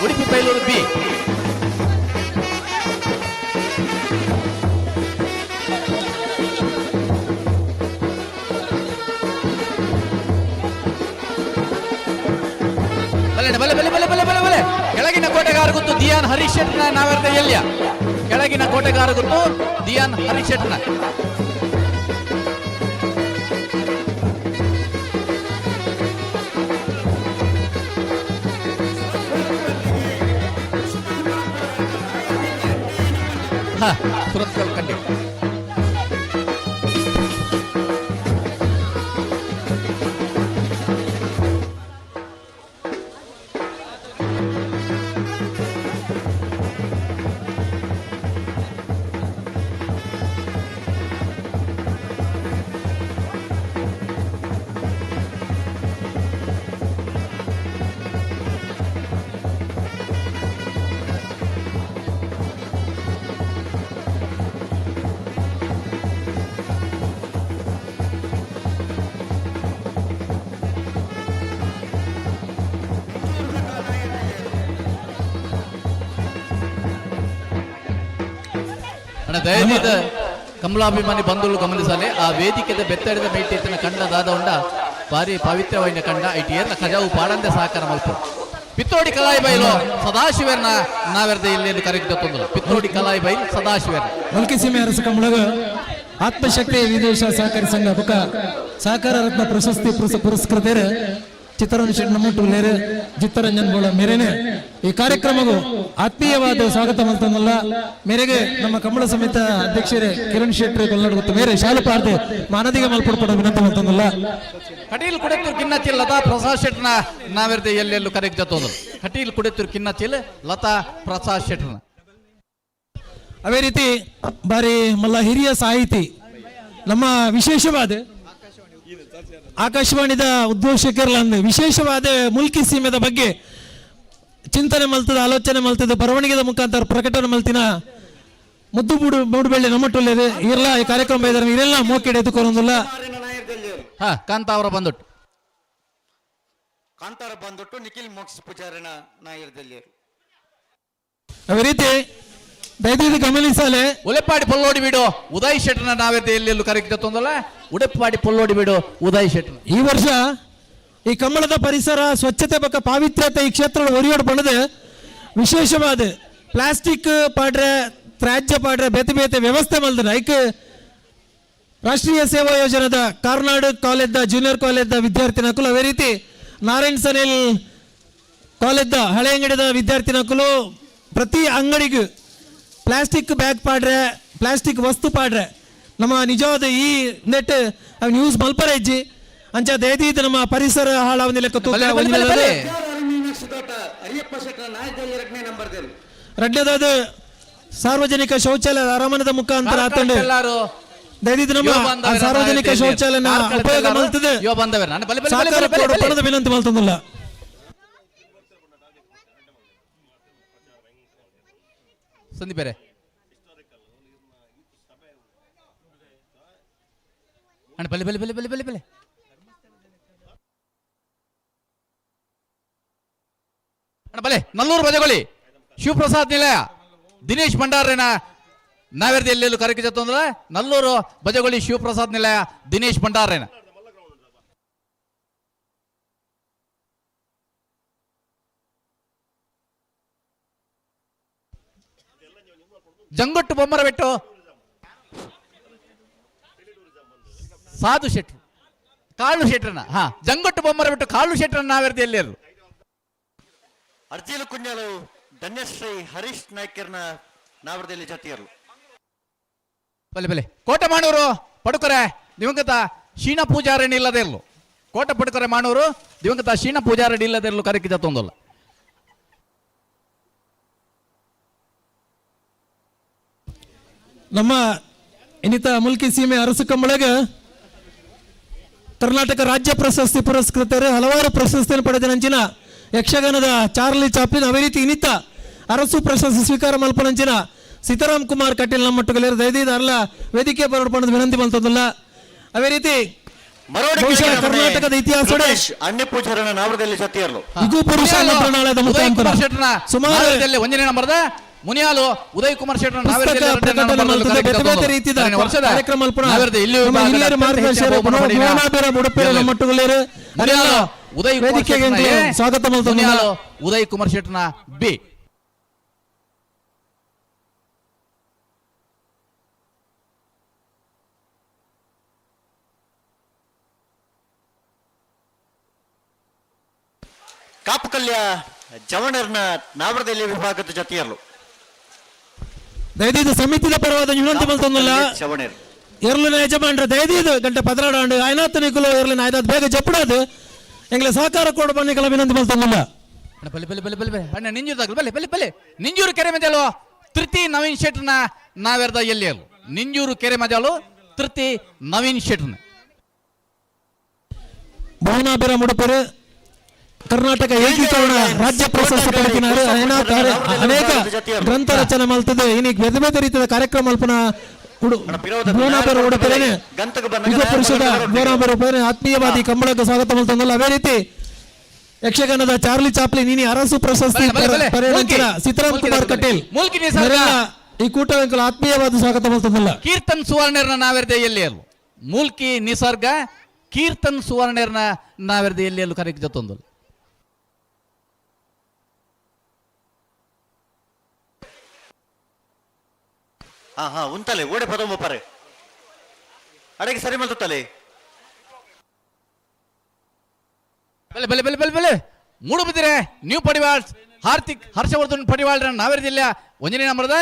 ಉಡುಪಿ ಬೈಲೂರು ಬಿ. ಬಲೆ ಬಲೆ ಬಲೆ ಬಲೆ ಬಲೆ ಬಲೆ ಬಲೆ. ಕೆಳಗಿನ ಕೋಟೆಗಾರ ಗೊತ್ತು ದಿಯಾನ್ ಹರೀಶ್ ಶೆಟ್ನ ನಾವೆರ್ದ ಎಲ್ಲಿಯ. ಕೆಳಗಿನ ಕೋಟೆಗಾರ ಗೊತ್ತು ದಿಯಾನ್ ಹರೀಶ್ ಶೆಟ್ನ. ಹಾ, ಸುರತ್ಕಲ್ ಕಂಡಿ. ದಯವಿದ ಕಮಲಾಭಿಮಾನಿ ಬಂಧುಗಳು ಗಮನಿಸಲಿ, ಆ ವೇದಿಕೆದ ಬೆತ್ತಡಿದ ಮೇಟಿನ ಕಂಡ ದಾದ ಉಂಡ ಭಾರಿ ಪವಿತ್ರವೈನ ಕಂಡ IT ಏರ್ನ ಖಜಾವು ಪಾಡಂದೆ ಸಹಕಾರ ಮಲ್ಪು. ಪಿತ್ತೋಡಿ ಕಲಾಯಿ ಬೈಲು ಸದಾಶಿವರ್ನ ನಾವೆರ್ದ ಇಲ್ಲಿ ಕರೆಕ್ಟ್ ತೊಂದರೆ. ಪಿತ್ತೋಡಿ ಕಲಾಯಿ ಬೈಲು ಸದಾಶಿವರ್ನ. ಮುಲ್ಕಿ ಸೀಮೆ ಅರಸ ಕಮಲಗ ಆತ್ಮಶಕ್ತಿ ವಿದೇಶ ಸಹಕಾರಿ ಸಂಘ ಬೊಕ ಸಹಕಾರ ರತ್ನ ಪ್ರಶಸ್ತಿ ಪುರಸ್ಕೃತರು ಚಿತ್ತರಂಜನ್ ಶೆಟ್ಟಿ ನಮ್ಮಟ್ಟು ಲೇರು ಚಿತ್ತರಂಜನ್ ಬೋಳ ಮೇರೆನೆ ಈ ಕಾರ್ಯಕ್ರಮಗೂ ಆತ್ಮೀಯವಾದ ಸ್ವಾಗತ ಮಲ್ತಂದಲ್ಲ. ಮೇರೆಗೆ ನಮ್ಮ ಕಮಲ ಸಮೇತ ಅಧ್ಯಕ್ಷರೇ ಕಿರಣ್ ಶೆಟ್ಟಿ ಕೊಲ್ನಾಡು ಗೊತ್ತು ಮೇರೆ ಶಾಲು ಪಾರ್ದೆ ಮಾನದಿಗೆ ಮಲ್ಪಡ್ಪಡ ವಿನಂತಿ ಮಲ್ತಂದಲ್ಲ. ಕಟೀಲ್ ಕುಡೆತ್ತೂರು ಕಿನ್ನಚಿಲ್ ಲತಾ ಪ್ರಸಾದ್ ಶೆಟ್ನ ನಾವೆರ್ದೆ ಎಲ್ಲೆಲ್ಲೂ ಕರೆಕ್ಟ್ ಜೊತೋದ್ರು. ಕಟೀಲ್ ಕುಡೆತ್ತೂರು ಕಿನ್ನಚಿಲ್ ಲತಾ ಪ್ರಸಾದ್ ಶೆಟ್ನ. ಅದೇ ರೀತಿ ಬಾರಿ ಮಲ್ಲ ಹಿರಿಯ ಸಾಹಿತಿ ನಮ್ಮ ವಿಶೇಷವಾದ ಆಕಾಶವಾಣಿದ ಉದ್ಘೋಷಕರಲ್ಲ ವಿಶೇಷವಾದ ಮುಲ್ಕಿ ಸೀಮೆದ ಬಗ್ಗೆ ಚಿಂತನೆ ಮಲ್ತದ ಆಲೋಚನೆ ಮಲ್ತದ ಬರವಣಿಗೆದ ಮುಖಾಂತರ ಪ್ರಕಟಣೆ ಮಲ್ತಿನ ಮುದ್ದು ಬೂಡು ಮೂಡುಬೆಳ್ಳಿ ನಮ್ಮಟ್ಟುಳ್ಳೇದು ಇರಲ್ಲ ಈ ಕಾರ್ಯಕ್ರಮ ಇದ್ದಾರೆ ಇರೆಲ್ಲ ಮೋಕೆಡೆ ಎದುಕೊರೊಂದುಲ್ಲ. ಹಾ, ಕಾಂತಾವರ ಬಂದುಟ್ಟು. ಕಾಂತಾರ ಬಂದುಟ್ಟು ನಿಖಿಲ್ ಮೋಕ್ಷ ಪೂಜಾರಿನ ನಾಯರ್ದಲ್ಲಿ. ಅದೇ ರೀತಿ ದಯವಿಟ್ಟು ಗಮನಿಸಲೆ ಉಲೆಪ್ಪಾಡಿ ಪೊಲ್ಲೋಡಿ ಬಿಡು ಉದಯ್ ಶೆಟ್ಟನ ನಾವೆದ್ದೆ ಎಲ್ಲೆಲ್ಲೂ ಕರೆಕ್ಟ್ ತೊಂದಲ್ಲ. ಉಡೆಪ್ಪಾಡಿ ಪೊಲ್ಲೋಡಿ ಬಿಡು ಉದಯ್ ಶೆಟ್ಟನ. ಈ ವರ್ಷ ಈ ಕಮ್ಮಳದ ಪರಿಸರ ಸ್ವಚ್ಛತೆ ಬಕ್ಕ ಪಾವಿತ್ರ್ಯತೆ ಈ ಕ್ಷೇತ್ರ ಒರಿಯೋಡು ಬಣ್ಣದ ವಿಶೇಷವಾದ ಪ್ಲಾಸ್ಟಿಕ್ ಪಾಡ್ರೆ ತ್ಯಾಜ್ಯ ಪಾಡ್ರೆ ಬೇತೆ ಬೇತೆ ವ್ಯವಸ್ಥೆ ಮಲ್ದನ ಐಕ್ ರಾಷ್ಟ್ರೀಯ ಸೇವಾ ಯೋಜನೆದ ಕಾರ್ನಾಡ್ ಕಾಲೇಜ್ದ ಜೂನಿಯರ್ ಕಾಲೇಜ್ದ ವಿದ್ಯಾರ್ಥಿ ನಕುಲು ಅದೇ ರೀತಿ ನಾರಾಯಣ್ ಸನಿಲ್ ಕಾಲೇಜ್ದ ಹಳೆ ಅಂಗಡಿದ ವಿದ್ಯಾರ್ಥಿ ನಕುಲು ಪ್ರತಿ ಅಂಗಡಿಗೂ ಪ್ಲಾಸ್ಟಿಕ್ ಬ್ಯಾಗ್ ಪಾಡ್ರೆ ಪ್ಲಾಸ್ಟಿಕ್ ವಸ್ತು ಪಾಡ್ರೆ ನಮ್ಮ ನಿಜವಾದ ಈ ನೆಟ್ ಅವನ್ ಯೂಸ್ ಮಲ್ಪರ ಇಜ್ಜಿ ಅಂಚ ದಯದೀದ ನಮ್ಮ ಪರಿಸರ ಹಾಳಾವನಿ ಲೆಕ್ಕ ತೂಕ ಬಲೆ, ಬಲೆ, ಬಲೆ, ಬಲೆ. ರಡ್ಡದಾದ ಸಾರ್ವಜನಿಕ ಶೌಚಾಲಯ ಅರಮನದ ಮುಖಾಂತರ ಆತಂಡು ದಯದೀದ ನಮ್ಮ ಆ ಸಾರ್ವಜನಿಕ ಶೌಚಾಲಯನ ಉಪಯೋಗ ಮಲ್ತದೆ ಯುವ ಬಾಂಧವರು ನಾನು ಬಲೆ ಬಲೆ ಬಲೆ ಸಹಕಾರ ಬಲೆ ಬಲೆ. ಪಣದ ವಿನಂತಿ ಮಲ್ತಂದಿಲ್ಲ. ಸಂದೀಪ್ ಬೇರೆ ಅಣ್ಣ ಬಲೆ ಬಲೆ ಬಲೆ ಬಲೆ ಬಲೆ ಬಲೆ ಅಣ್ಣ ಬಲೆ. ನಲ್ಲೂರು ಬಜಗೊಳ್ಳಿ ಶಿವಪ್ರಸಾದ್ ನಿಲಯ ದಿನೇಶ್ ಭಂಡಾರನ ನಾವೆರ್ದು ಎಲ್ಲೆಲ್ಲೂ ಕರೆಕ್ಟ್ ಜೊತೆ ನಲ್ಲೂರು ಬಜಗೊಳ್ಳಿ ಶಿವಪ್ರಸಾದ್ ನಿಲಯ ದಿನೇಶ್ ಭಂಡಾರನ. ಜಂಗೊಟ್ಟು ಬೊಮ್ಮರ ಬೆಟ್ಟು ಸಾಧು ಶೆಟ್ರು ಕಾಳು ಶೆಟ್ರನ. ಹಾ, ಜಂಗೊಟ್ಟು ಬೊಮ್ಮರ ಬಿಟ್ಟು ಕಾಳು ಶೆಟ್ರನ ನಾವೆರ್ದು ಎಲ್ಲೆಲ್ಲೂ. ಅರ್ಜಿಲು ಕುಂಜಾಲು ಧನ್ಯಶ್ರೀ ಹರೀಶ್ ನಾಯ್ಕರ್ನ ನಾವರದಲ್ಲಿ ಜತಿಯರು. ಬಲೆ ಬಲೆ ಕೋಟೆ ಮಾಣೂರು ಪಡುಕರೆ ದಿವಂಗತ ಶೀಣ ಪೂಜಾರಣಿ ಇಲ್ಲದೆ ಇರಲು. ಕೋಟೆ ಪಡುಕರೆ ಮಾಣೂರು ದಿವಂಗತ ಶೀಣ ಪೂಜಾರಣಿ ಇಲ್ಲದೆ ಇರಲು ಕರೆಕಿದ ತೊಂದಲ್ಲ. ನಮ್ಮ ಇನ್ನಿತ ಮುಲ್ಕಿ ಸೀಮೆ ಅರಸು ಕಂಬಳಗ ಕರ್ನಾಟಕ ರಾಜ್ಯ ಪ್ರಶಸ್ತಿ ಪುರಸ್ಕೃತರು ಹಲವಾರು ಪ್ರಶಸ್ತಿಯನ್ನು ಪಡೆದ ನಂಚಿನ ಯಕ್ಷಗಾನದ ಚಾರ್ಲಿ ಚಾಪ್ಲಿನ್, ಅದೇ ರೀತಿ ಇನ್ನಿತ ಅರಸು ಪ್ರಶಸ್ತಿ ಸ್ವೀಕಾರ ಮಲ್ಪನಂಚಿನ ಸೀತಾರಾಮ್ ಕುಮಾರ್ ಕಟೀಲ್ ನಮ್ಮ ಮಟ್ಟುಗಲೇರು ದಯದೀದ ಅಲ್ಲ ವೇದಿಕೆ ಬರೋಡ್ ವಿನಂತಿ ಮಲ್ತದಲ್ಲ. ಅದೇ ರೀತಿ ಬಹುಶಃ ಕರ್ನಾಟಕದ ಇತಿಹಾಸ ಅಣ್ಣ ಪೂಜಾರನ ನಾವರದಲ್ಲಿ ಜತಿಯರ್ಲು ಇದು ಪುರುಷ ಮಂತ್ರಣಾಲಯದ ಮುಖಾಂತರ ಸುಮಾರು ಒಂದನೇ ನಂಬರ್ದ ಮುನಿಯಾಲು ಉದಯ್ ಕುಮಾರ್ ಶೆಟ್ಟರ್ ಸ್ವಾಗತ ಉದಯ್ ಕುಮಾರ್ ಶೆಟ್ಟರ್ನ ಬಿ. ಕಾಪುಕಲ್ಯ ಜವಣರ್ನ ನಾವರದಲ್ಲಿ ವಿಭಾಗದ ಜತಿಯರ್ಲು ದಯದೀದು ಸಮಿತಿದ ಪರವಾದ ವಿನಂತಿ ಮಲ್ತೊಂದುಲ್ಲ ಎರ್ಲಿನ ಯಜಮಾನ್ರ ದಯದೀದು ಗಂಟೆ 12 ಆಂಡು ಆಯ್ನಾತ್ ನಿಕುಲು ಎರ್ಲಿನ ಆಯ್ದಾದ್ ಬೇಗ ಜಪ್ಪುಡಾದು ಎಂಗ್ಲೆ ಸಹಕಾರ ಕೊಡು ಬನ್ನಿಕಲ ವಿನಂತಿ ಮಲ್ತೊಂದುಲ್ಲ. ಬಲೆ ಬಲೆ ಬಲೆ ಬಲೆ ಅಣ್ಣ ನಿಂಜೂರು ದಾಗಲು ಬಲೆ ಬಲೆ ಬಲೆ ನಿಂಜೂರು ಕೆರೆ ಮಜಾಲು ತೃತಿ ನವೀನ್ ಶೆಟ್ಟರ್ನ ನಾವೆರ್ದ ಎಲ್ಲಿ ನಿಂಜೂರು ಕೆರೆ ಮಜಾಲು ತೃತಿ ನವೀನ್ ಶೆಟ್ಟರ್ನ. ಭುವನಾಭಿರ ಮುಡುಪರು ಕರ್ನಾಟಕ ಏಕೀಕರಣ ರಾಜ್ಯ ಪ್ರಶಸ್ತಿ ಪಡೆದಿದ್ದಾರೆ. ಅನೇಕ ಗ್ರಂಥ ರಚನೆ ಮಲ್ತದೆ. ಇನ್ನೀಗ ಬೇರೆ ಬೇರೆ ರೀತಿಯ ಕಾರ್ಯಕ್ರಮ ಅಲ್ಪನ ಪುರುಷದ ಭುವನಾಭಿರ ಆತ್ಮೀಯವಾದಿ ಕಂಬಳಕ್ಕೆ ಸ್ವಾಗತ ಮಲ್ತಂದಲ್ಲ. ಅದೇ ರೀತಿ ಯಕ್ಷಗಾನದ ಚಾರ್ಲಿ ಚಾಪ್ಲಿನ್ ಇನಿ ಅರಸು ಪ್ರಶಸ್ತಿ ಪರಿಣಂಚಿನ ಸೀತಾರಾಮ್ ಕುಮಾರ್ ಕಟೀಲ್ ಈ ಕೂಟ ಆತ್ಮೀಯವಾದ ಸ್ವಾಗತ ಮಲ್ತಂದಲ್ಲ. ಕೀರ್ತನ್ ಸುವರ್ಣರ್ನ ನಾವೆರ್ದೆ ಎಲ್ಲಿ ಮೂಲ್ಕಿ ನಿಸರ್ಗ ಕೀರ್ತನ್ ಸುವರ್ಣರ್ನ ನಾವೆರ್ದೆ ಎಲ್ಲಿ ಕರೆಕ್ ಜೊತ್ತೊಂದು. ಹಾ ಹಾ ಉಂತಲೆ ಓಡೆ ಪದೊಂಬ ಪರೆ ಅಡಗೆ ಸರಿ ಮಲ್ತಲೆ. ಬಲೆ ಬಲೆ ಬಲೆ ಬಲೆ ಬಲೆ ಮೂಡು ಬಿದ್ದಿರೆ ನ್ಯೂ ಪಡಿವಾಳ್ ಹಾರ್ದಿಕ್ ಹರ್ಷವರ್ಧನ್ ಪಡಿವಾಳ್ರ ನಾವೆರ್ದಿಲ್ಲ ಒಂದನೇ ನಂಬರ್ದ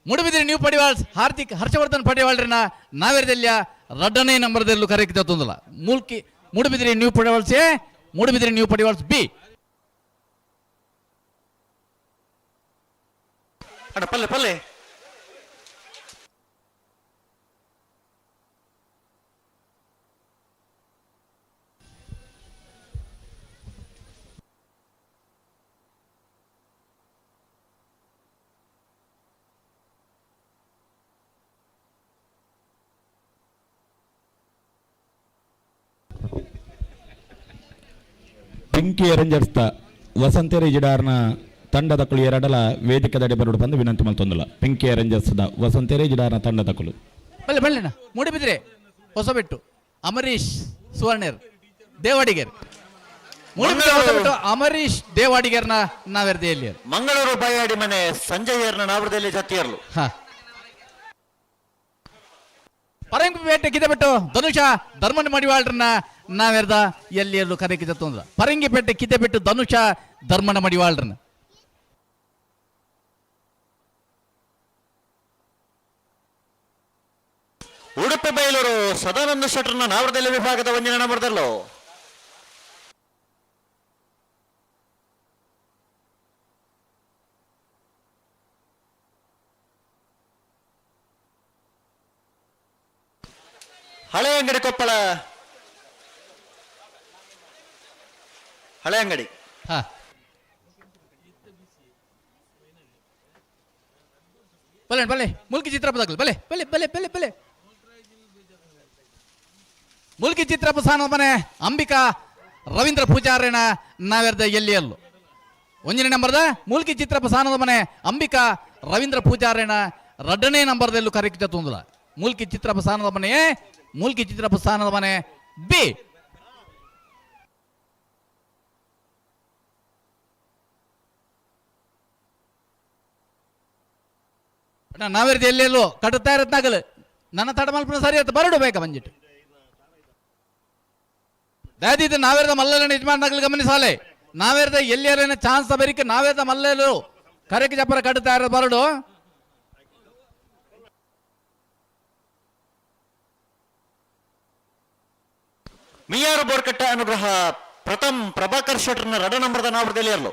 ಮೂಡುಬಿದಿರೆ ನ್ಯೂ ಪಡಿವಾಳ್ ಹಾರ್ದಿಕ್ ಹರ್ಷವರ್ಧನ್ ಪಡಿವಾಳ್ರನ್ನ ನಾವೆರ್ದಿಲ್ಲ ರಡ್ಡನೇ ನಂಬರ್ದಲ್ಲೂ correct ತೊಂದಲ್ಲ. Mulki Moodbidri new Padivals A, Moodbidri new Padivals B. ಅಣ್ಣ ಪಲ್ಲೆ ಪಲ್ಲೆ ಪಿಂಕಿ ಅರೇಂಜರ್ಸ್ತ ವಸಂತೇರಿ ಜಿಡಾರ್ನ ತಂಡದ ಕುಳಿ ಎರಡಲ ವೇದಿಕೆದಡಿ ಬರೋಡು ಬಂದು ವಿನಂತಿ ಮಲ್ತೊಂದಲ್ಲ. ಪಿಂಕಿ ಅರೇಂಜರ್ಸ್ದ ವಸಂತೇರಿ ಜಿಡಾರ್ನ ತಂಡದ ಕುಳು. ಬಲ್ಲೆ ಬಲ್ಲೆಣ್ಣ ಮೂಡಿಬಿದ್ರೆ ಹೊಸಬೆಟ್ಟು ಅಮರೀಶ್ ಸುವರ್ಣರ್ ದೇವಾಡಿಗರ್ ಮೂಡಿಬಿದ್ರೆ ಹೊಸಬೆಟ್ಟು ಅಮರೀಶ್ ದೇವಾಡಿಗರ್ನ ನಾವೆರ್ದೆಯಲ್ಲಿ. ಮಂಗಳೂರು ಬಾಯಾಡಿ ಮನೆ ಸಂಜಯರ್ನ ನಾವರದಲ್ಲಿ ಜತಿಯರ್ಲು. ಪರಂಗಿಪೇಟೆ ಕಿದೆಬೆಟ್ಟು ಧನುಷ ಧರ್ಮನ ಮಡಿವಾಳ್ರನ್ನ ನಾವೆರ್ದ ಎಲ್ಲಿ ಎಲ್ಲೂ ಕರೆಗೆ ಜತ್ತೊಂದ್ರ. ಪರಂಗಿಪೇಟೆ ಕಿದೆಬೆಟ್ಟು ಧನುಷ ಧರ್ಮನ ಮಡಿವಾಳ್ರನ್ನ. ಉಡುಪಿ ಬೈಲೂರು ಸದಾನಂದ ಶೆಟ್ಟರ್ನ ನಾವರದಲ್ಲಿ ವಿಭಾಗದ ಒಂದಿನ ನಂಬರ್ದಲ್ಲೋ. ಹಳೆ ಅಂಗಡಿ ಕೊಪ್ಪಳ ಹಳೆ ಅಂಗಡಿ. ಬಲೆ ಬಲೆ ಮುಲ್ಕಿ ಚಿತ್ರಪ್ಪ ದಾಖಲು ಬಲೆ ಬಲೆ ಬಲೆ ಬಲೆ ಬಲೆ ಮುಲ್ಕಿ ಚಿತ್ರಪ್ಪ ಸಾನ ಮನೆ ಅಂಬಿಕಾ ರವೀಂದ್ರ ಪೂಜಾರ್ಯನ ನಾವೆರ್ದ ಎಲ್ಲಿ ಅಲ್ಲು ಒಂದನೇ ನಂಬರ್ದ ಮುಲ್ಕಿ ಚಿತ್ರಪ್ಪ ಸಾನದ ಮನೆ ಅಂಬಿಕಾ ರವೀಂದ್ರ ಪೂಜಾರ್ಯನ ಎರಡನೇ ನಂಬರ್ದಲ್ಲೂ ಕರೆಕ್ಟ್ ತೊಂದಲ. ಮೂಲ್ಕಿ ಚಿತ್ರಪ್ಪ ಸಾನದ ಮನೆ ಎ, ಮೂಲ್ಕಿ ಚಿತ್ರಪ್ಪ ಸಾನದ ಮನೆ ಬಿ. ನಾವೆರ್ದು ಎಲ್ಲೆಲ್ಲೋ ಕಟ್ಟುತ್ತಾ ಇರತ್ನಾಗಲು ನನ್ನ ತಡ ಮಲ್ಪನ ಸರಿ ಆಯ್ತು ಬರಡು ಬೇಕಾ ಮಂಜಿಟ್ಟು ದಯದಿದ್ದು ನಾವೇರ್ದ ಮಲ್ಲನ ಯಜಮಾನನಾಗಲು ಗಮನಿಸಾಲೆ. ನಾವೇರ್ದ ಎಲ್ಲಿಯಾರೇನ ಚಾನ್ಸ್ ಬರಿಕೆ ನಾವೇರ್ದ ಮಲ್ಲರು ಕರೆಕ್ ಜಪ್ಪರ ಕಡ್ತಾರ ಬರಡು. ಮಿಯಾರು ಬೋರ್ಕಟ್ಟ ಅನುಗ್ರಹ ಪ್ರಥಮ್ ಪ್ರಭಾಕರ್ ಶೆಟ್ಟರ್ನ ರಡ ನಂಬರ್ದ ನಾವರದಲ್ಲಿ ಇರಲು.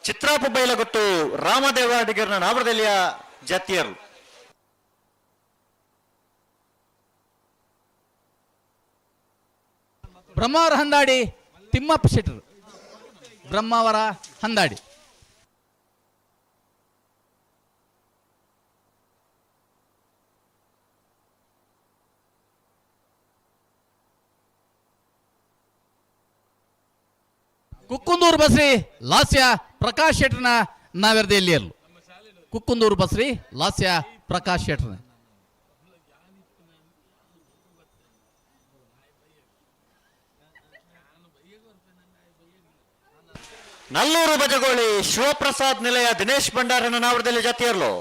ಚಿತ್ರಾಪ ಬೈಲಗೊತ್ತು ರಾಮದೇವ ಅಡಿಗರ್ನ ನಾವರದಲ್ಲಿಯ ಜಾತಿಯರು. ಬ್ರಹ್ಮಾವರ ಹಂದಾಡಿ ತಿಮ್ಮಪ್ಪ ಶೆಟ್ಟರು. ಬ್ರಹ್ಮಾವರ ಹಂದಾಡಿ. ಕುಕ್ಕುಂದೂರು ಬಸ್ರಿ ಲಾಸ್ಯ ಪ್ರಕಾಶ್ ಶೆಟ್ಟರ್ನ ನಾವೆರ್ದ ಎಲ್ಲಿಯರ್ಲು. ಕುಕ್ಕುಂದೂರು ಬಸ್ರಿ ಲಾಸ್ಯ ಪ್ರಕಾಶ್ ಶೆಟ್ಟರ್ನ. ನಲ್ಲೂರು ಬಜಗೋಳಿ ಶಿವಪ್ರಸಾದ್ ನಿಲಯ ದಿನೇಶ್ ಭಂಡಾರನ ನಾವರದಲ್ಲಿ ಜಾತಿಯರ್ಲು.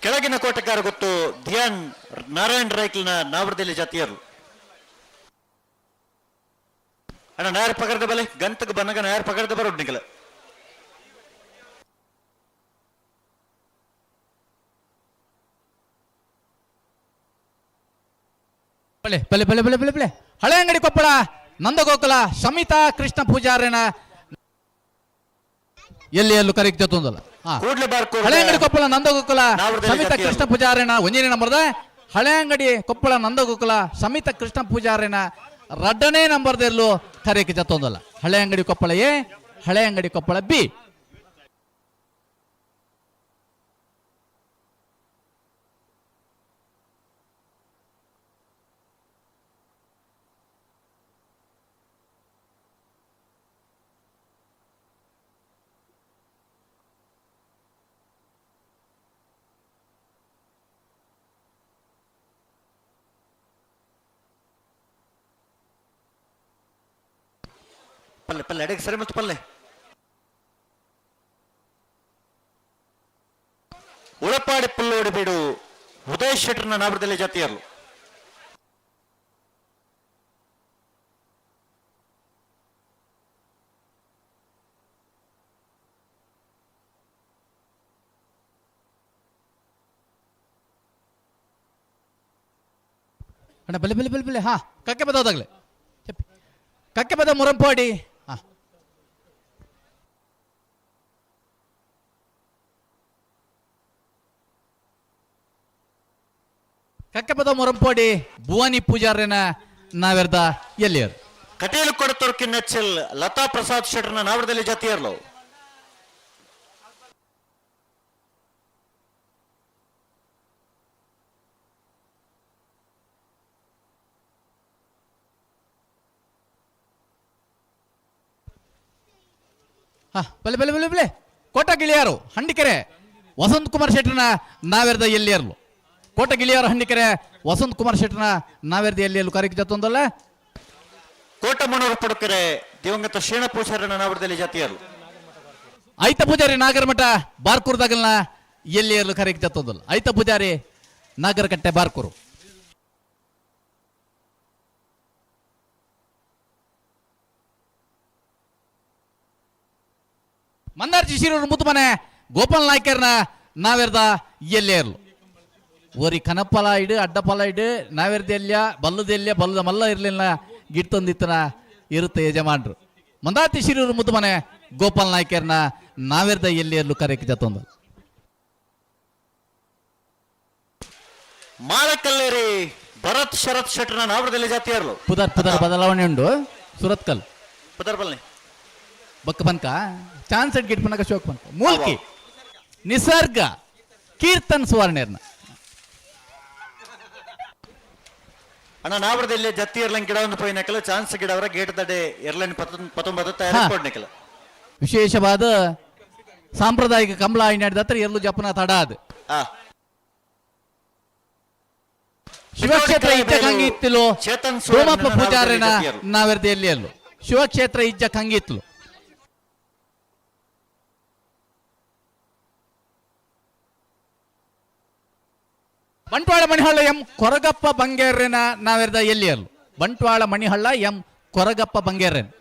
ಕೆಳಗಿನ ಕೋಟೆಗಾರ ಗೊತ್ತು ಧ್ಯಾನ್ ನಾರಾಯಣ್ ರೈಕ್ಲಿನ ನಾವರದಲ್ಲಿ ಜಾತಿಯರು. ಅಣ್ಣ ನಾಯರ್ ಪಗರದ ಬಲೆ ಗಂತಕ್ಕೆ ಬನ್ನಗ ನಾಯರ್ ಪಗರದ ಬರೋಡ್ನಿಗಲ. ಬಲೆ ಬಲೆ ಬಲೆ ಬಲೆ ಬಲೆ ಬಲೆ ಹಳೆ ಅಂಗಡಿ ಕೊಪ್ಪಳ ನಂದಗೋಕುಲ ಶಮಿತಾ ಕೃಷ್ಣ ಪೂಜಾರನ ಎಲ್ಲಿ ಎಲ್ಲೂ ಕರೆಕ್ಟ್ ಜೊತ್ತೊಂದಲ್ಲ. ಹಳೆ ಅಂಗಡಿ ಕೊಪ್ಪಳ ನಂದಗೋಕುಲ ಸಮಿತ ಕೃಷ್ಣ ಪೂಜಾರನ ಒಂಜನೇ ನಂಬರ್ದ. ಹಳೆ ಅಂಗಡಿ ಕೊಪ್ಪಳ ನಂದಗೋಕುಲ ಸಮಿತ ಕೃಷ್ಣ ಪೂಜಾರನ ರಡ್ಡನೇ ನಂಬರ್ದೆಲ್ಲೂ ಕರೆಯಕ್ಕೆ ಜತ್ತೊಂದಲ್ಲ. ಹಳೆ ಅಂಗಡಿ ಕೊಪ್ಪಳ ಎ, ಹಳೆ ಅಂಗಡಿ ಕೊಪ್ಪಳ ಬಿ. ಪಲ್ಲೆ ಪಲ್ಲೆ ಅಡಿಗೆ ಸರಿ ಮತ್ತು ಪಲ್ಲೆ. ಉಳಪಾಡಿ ಪುಲ್ಲೋಡಿ ಬೀಡು ಉದಯ್ ಶೆಟ್ಟರ್ನ ನಾವರದಲ್ಲಿ ಜಾತಿಯರು. ಅಣ್ಣ ಬಲೆ ಬಲೆ ಬಲೆ ಬಲೆ ಹಾ ಕಕ್ಕೆ ಬದೋದಾಗ್ಲೆ ಕಕ್ಕೆ ಬದ ಮುರಂಪಾಡಿ. ಹಾ ಕಕ್ಕೆ ಬದ ಮುರಂಪಾಡಿ ಭುವಾನಿ ಪೂಜಾರನ ನಾವೆರ್ದ ಎಲ್ಲಿಯರು. ಕಟೀಲು ಕೊಡತೋರ್ಕಿ ನೆಚ್ಚಲ್ ಲತಾ ಪ್ರಸಾದ್ ಶೆಟ್ಟರ್ನ ನಾವರದಲ್ಲಿ ಜಾತಿಯರ್ಲು. ಹಾ ಬಲೆ ಬಲೆ ಬಲೆ ಬಲೆ ಕೋಟ ಗಿಳಿಯಾರು ಹಂಡಿಕೆರೆ ವಸಂತ್ ಕುಮಾರ್ ಶೆಟ್ಟರ್ನ ನಾವೆರ್ದ ಎಲ್ಲಿಯರ್ಲು. ಕೋಟ ಗಿಳಿಯಾರು ಹಂಡಿಕೆರೆ ವಸಂತ್ ಕುಮಾರ್ ಶೆಟ್ಟರ್ನ ನಾವೆರ್ದ ಎಲ್ಲಿಯರ್ಲು ಕರೆಕ್ ಜತ್ತೊಂದಲ್ಲ. ಕೋಟ ಮನೋಹರ ಪಡುಕೆರೆ ದಿವಂಗತ ಶೇಣ ಪೂಜಾರನ ನಾವರದಲ್ಲಿ ಜಾತಿಯರ್ಲು. ಐತ ಪೂಜಾರಿ ನಾಗರಮಠ ಬಾರ್ಕೂರ್ದಾಗಲ್ನ ಎಲ್ಲಿಯರ್ಲು ಕರೆಕ್ ಜತ್ತೊಂದಲ್ಲ. ಐತ ಪೂಜಾರಿ ನಾಗರಕಟ್ಟೆ ಬಾರ್ಕೂರು. ಮಂದಾರ್ಜಿ ಶಿರೂರು ಮುತ್ತುಮನೆ ಗೋಪಾಲ್ ನಾಯ್ಕರ್ನ ನಾವೆರ್ದ ಎಲ್ಲೇರ್ಲು. ಓರಿ ಕನಪಲ ಇಡು ಅಡ್ಡಪಲ ಇಡು ನಾವೆರ್ದ ಎಲ್ಯ ಬಲ್ಲದ ಎಲ್ಯ ಬಲ್ಲದ ಮಲ್ಲ ಇರ್ಲಿಲ್ಲ ಗಿಡ್ತಂದಿತ್ತನ ಇರುತ್ತೆ ಯಜಮಾನ್ರು. ಮಂದಾರ್ತಿ ಶಿರೂರು ಮುತ್ತುಮನೆ ಗೋಪಾಲ್ ನಾಯ್ಕರ್ನ ನಾವೆರ್ದ ಎಲ್ಲೇರ್ಲು ಕರೆಕ್ ಜತ್ತೊಂದು. ಮಾಳಕಲ್ಲೇರಿ ಭರತ್ ಶರತ್ ಶೆಟ್ಟರ್ನ ನಾವರದಲ್ಲಿ ಜಾತಿಯರ್ಲು. ಪುದರ್ ಪುದರ್ ಬದಲಾವಣೆ ಉಂಟು ಸುರತ್ಕಲ್ ಪುದರ್ ಬಲ್ನೆ. ಬೊಕ್ಕ ಪನ್ಕ ಚಾನ್ಸ್ ಗಿಟ್ ಪನಕ ಶೋಕ್ ಪನ್ಕ ಮೂಲ್ಕಿ ನಿಸರ್ಗ ಕೀರ್ತನ್ ಸುವರ್ಣೇರ್ನ ಅಣ್ಣ ನಾವರದಲ್ಲಿ ಜತ್ತಿ ಎರ್ಲನ್ ಗಿಡ ಒಂದು ಪೋಯಿ ನಕಲ ಚಾನ್ಸ್ ಗಿಡ ಅವರ ಗೇಟ್ ದಡೆ ಎರ್ಲನ್ 19 ತಯಾರಿ ಕೊಡ್ನಿಕಲ. ವಿಶೇಷವಾದ ಸಾಂಪ್ರದಾಯಿಕ ಕಂಬಳ ಆಯ್ನಾಡಿದ ಎರ್ಲು ಜಪನ ತಡ ಅದು. ಶಿವಕ್ಷೇತ್ರ ಇಜ್ಜ ಕಂಗಿತ್ತಲು ಸೋಮಪ್ಪ ಪೂಜಾರಿನ ನಾವೆರ್ದೆಯಲ್ಲಿ ಅಲ್ಲು ಶಿವಕ್ಷೇತ್ರ ಇಜ್ಜ ಕಂಗಿತ್ಲು. ಬಂಟ್ವಾಳ ಮಣಿಹಳ್ಳ ಎಂ ಕೊರಗಪ್ಪ ಬಂಗೇರನ ನಾವೆರ್ದ ಎಲ್ಲಿ ಅಲ್ಲು ಬಂಟ್ವಾಳ ಮಣಿಹಳ್ಳ ಎಂ ಕೊರಗಪ್ಪ ಬಂಗೇರನ್.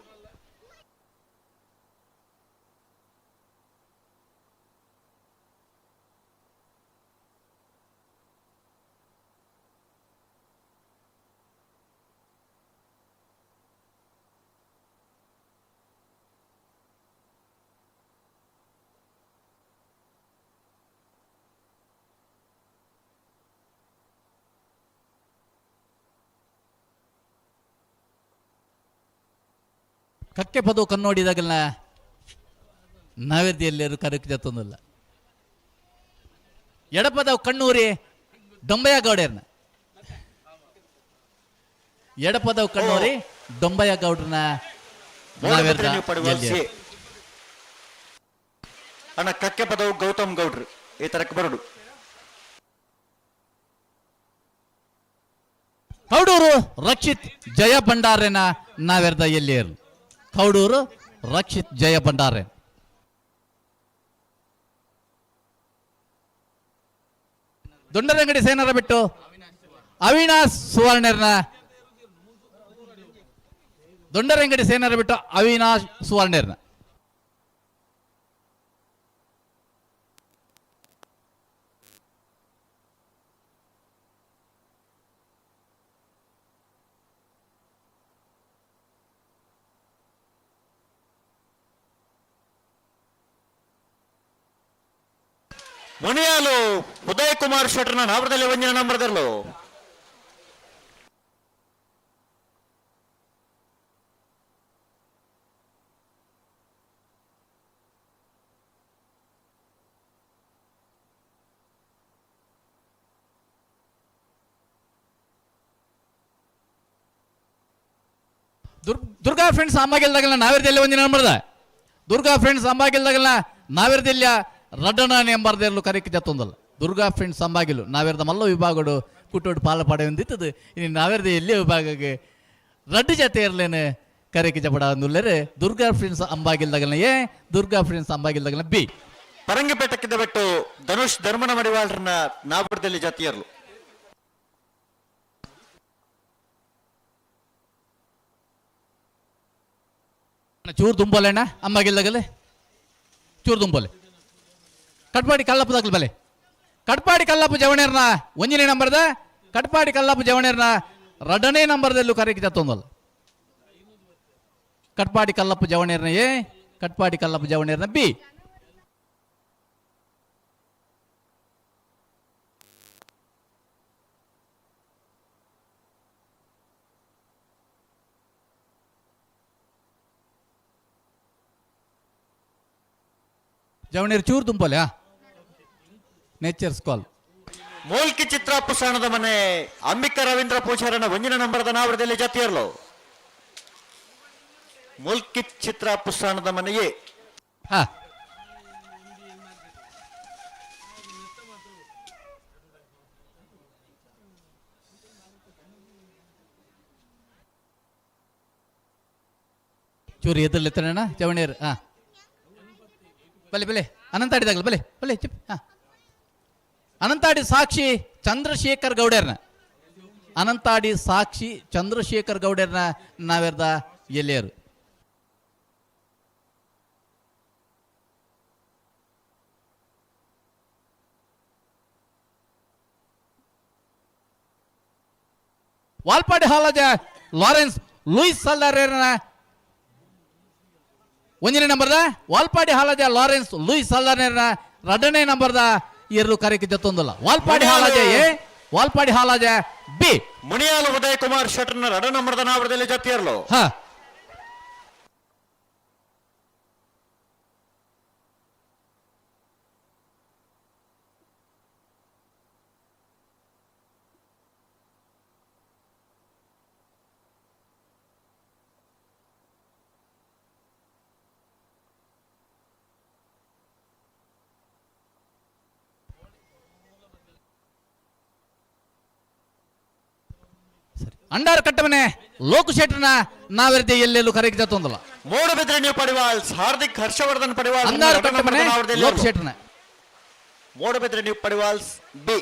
ಕಕ್ಕೆ ಪದವು ಕನ್ನೋಡಿದಾಗಲ್ಲ ನಾವೆರ್ದಿಯಲ್ಲಿರು ಕರಕ್ಕೆ ಜತ್ತೊಂದಿಲ್ಲ. ಎಡಪದವು ಕಣ್ಣೂರಿ ಡೊಂಬಯ್ಯ ಗೌಡರ್ನ ಎಡಪದವು ಕಣ್ಣೂರಿ ಡೊಂಬಯ್ಯ ಗೌಡ್ರನ ಅಣ್ಣ ಕಕ್ಕೆ ಪದವು ಗೌತಮ್ ಗೌಡ್ರು ಈ ತರಕ್ಕೆ ಬರಡು. ಕೌಡೂರು ರಕ್ಷಿತ್ ಜಯ ಭಂಡಾರೇನ ನಾವೆರ್ದ ಎಲ್ಲಿಯರು ಕೌಡೂರು ರಕ್ಷಿತ್ ಜಯ ಭಂಡಾರೆ. ದೊಡ್ಡರಂಗಡಿ ಸೇನರ ಬಿಟ್ಟು ಅವಿನಾಶ್ ಸುವರ್ಣರ್ನ ದೊಡ್ಡರಂಗಡಿ ಸೇನರ ಬಿಟ್ಟು ಅವಿನಾಶ್ ಸುವರ್ಣರ್ನ. ಮುನಿಯಾಲು ಉದಯ್ ಕುಮಾರ್ ಶೆಟ್ಟರ್ನ ನಾವರದಲ್ಲಿ ಒಂದಿನ ನಂಬರ್ದಲ್ಲೋ. ದುರ್ಗಾ ಫ್ರೆಂಡ್ಸ್ ಅಮ್ಮಾಗೆಲ್ದಾಗಲ್ಲ ನಾವಿರದಲ್ಲಿ ಒಂದಿನ ನಂಬರ್ದ ದುರ್ಗಾ ಫ್ರೆಂಡ್ಸ್ ಅಮ್ಮಾಗೆಲ್ದಾಗಲ್ಲ ನಾವಿರದೆಲ್ಲ ರಡ್ಡನ ಎಂಬರ್ದೆಲ್ಲೂ ಕರೆಕ್ ಜತ್ತೊಂದಲ್ಲ ದುರ್ಗಾ ಫ್ರೆಂಡ್ಸ್ ಅಂಬಾಗಿಲು ನಾವೆರ್ದ ಮಲ್ಲ ವಿಭಾಗಡು ಕುಟ್ಟೋಡು ಪಾಲ ಪಡೆಯೊಂದಿತ್ತದು ಇನ್ನು ನಾವೆರ್ದ ಎಲ್ಲಿ ವಿಭಾಗಕ್ಕೆ ರಡ್ಡು ಜತೆ ಇರಲೇನೆ ಕರೆಕ್ ಜಪಡ ಅಂದುಲ್ಲೇರೆ ದುರ್ಗಾ ಫ್ರೆಂಡ್ಸ್ ಅಂಬಾಗಿಲ್ದಾಗಲ್ಲ ಎ ದುರ್ಗಾ ಫ್ರೆಂಡ್ಸ್ ಅಂಬಾಗಿಲ್ದಾಗಲ್ಲ ಬಿ. ಪರಂಗಿಪೇಟಕ್ಕಿದ್ದ ಬಿಟ್ಟು ಧನುಷ್ ಧರ್ಮನ ಮಡಿವಾಳರನ್ನ ನಾವರದಲ್ಲಿ ಜಾತಿಯರ್ಲು. ಚೂರು ದುಂಬೋಲೆಣ್ಣ ಅಮ್ಮಾಗಿಲ್ದಾಗಲೇ ಚೂರು ದುಂಬೋಲೆ ಕಟ್ಪಾಡಿ ಕಲ್ಲಪ್ಪ ದಾಖಲು ಬಲೆ ಕಟ್ಪಾಡಿ ಕಲ್ಲಪ್ಪ ಜವಣೇರ್ನ ಒಂದನೇ ನಂಬರ್ದ ಕಟ್ಪಾಡಿ ಕಲ್ಲಪ್ಪ ಜವಣೇರ್ನ ಎರಡನೇ ನಂಬರ್ದಲ್ಲೂ ಕರೆಗೆ ಜತ್ತೊಂದಲ್ಲ ಕಟ್ಪಾಡಿ ಕಲ್ಲಪ್ಪ ಜವಣೇರ್ನ ಎ ಕಟ್ಪಾಡಿ ಕಲ್ಲಪ್ಪ ಜವಣೇರ್ನ ಬಿ. ಜವಣೇರ್ ಚೂರು ದುಂಪಲೆ ನೇಚರ್ಸ್ ಕಾಲ್. ಮೂಲ್ಕಿ ಚಿತ್ರ ಪುಸಾಣದ ಮನೆ ಅಂಬಿಕಾ ರವೀಂದ್ರ ಪೂಜಾರನ ಒಂದಿನ ನಂಬರ್ದ ನಾವರದಲ್ಲಿ ಜಾತಿಯರ್ಲು. ಮೂಲ್ಕಿ ಚಿತ್ರ ಪುಸಾಣದ ಮನೆಯೇ. ಚೂರು ಎದುರ್ಲೆತ್ತಣ್ಣ ಜವಣೇರ್. ಹಾ ಬಲೆ ಬಲೆ ಅನಂತಾಡಿದಾಗಲ ಬಲೆ ಬಲೆ ಚಿಪ್. ಹಾ ಅನಂತಾಡಿ ಸಾಕ್ಷಿ ಚಂದ್ರಶೇಖರ್ ಗೌಡರ್ನ ಅನಂತಾಡಿ ಸಾಕ್ಷಿ ಚಂದ್ರಶೇಖರ್ ಗೌಡರ್ನ ನಾವೆರ್ದ ಎಲ್ಲಿಯರು. ವಾಲ್ಪಾಡಿ ಹಾಲಜ ಲಾರೆನ್ಸ್ ಲೂಯಿಸ್ ಸಲ್ದಾರ್ನ ಒಂದನೇ ನಂಬರ್ದ ವಾಲ್ಪಾಡಿ ಹಾಲಜ ಲಾರೆನ್ಸ್ ಲೂಯಿಸ್ ಸಲ್ದಾರ್ನ ಎರಡನೇ ನಂಬರ್ದ ಎರಡು ಕರೆಕ್ ಜತ್ತೊಂದಲ್ಲ ವಾಲ್ಪಾಡಿ ಹಾಲಜ ಎ ವಾಲ್ಪಾಡಿ ಹಾಲಜ ಬಿ. ಮುನಿಯಾಲು ಉದಯ್ ಕುಮಾರ್ ಶೆಟ್ಟರ್ನ ಎರಡ ನಂಬರ್ದ ನಾವರದಲ್ಲಿ ಜತಿಯರ್ಲು. ಅಂಡಾರ್ ಕಟ್ಟಮನೆ ಲೋಕಶೆಟ್ಟರ್ನ ನಾವೆರ್ದೆ ಎಲ್ಲೆಲ್ಲೂ ಕರೆಗೆ ಜತ್ತೊಂದಲ್ಲ. ಮೂಡುಬಿದ್ರೆ ನ್ಯೂ ಪಡಿವಾಲ್ಸ್ ಹಾರ್ದಿಕ್ ಹರ್ಷವರ್ಧನ್ ಪಡಿವಾಲ್ ಅಂದಾರು ಕಟ್ಟಮನೆ ಲೋಕಶೆಟ್ಟರ್ನ. Moodbidri new Padivals B.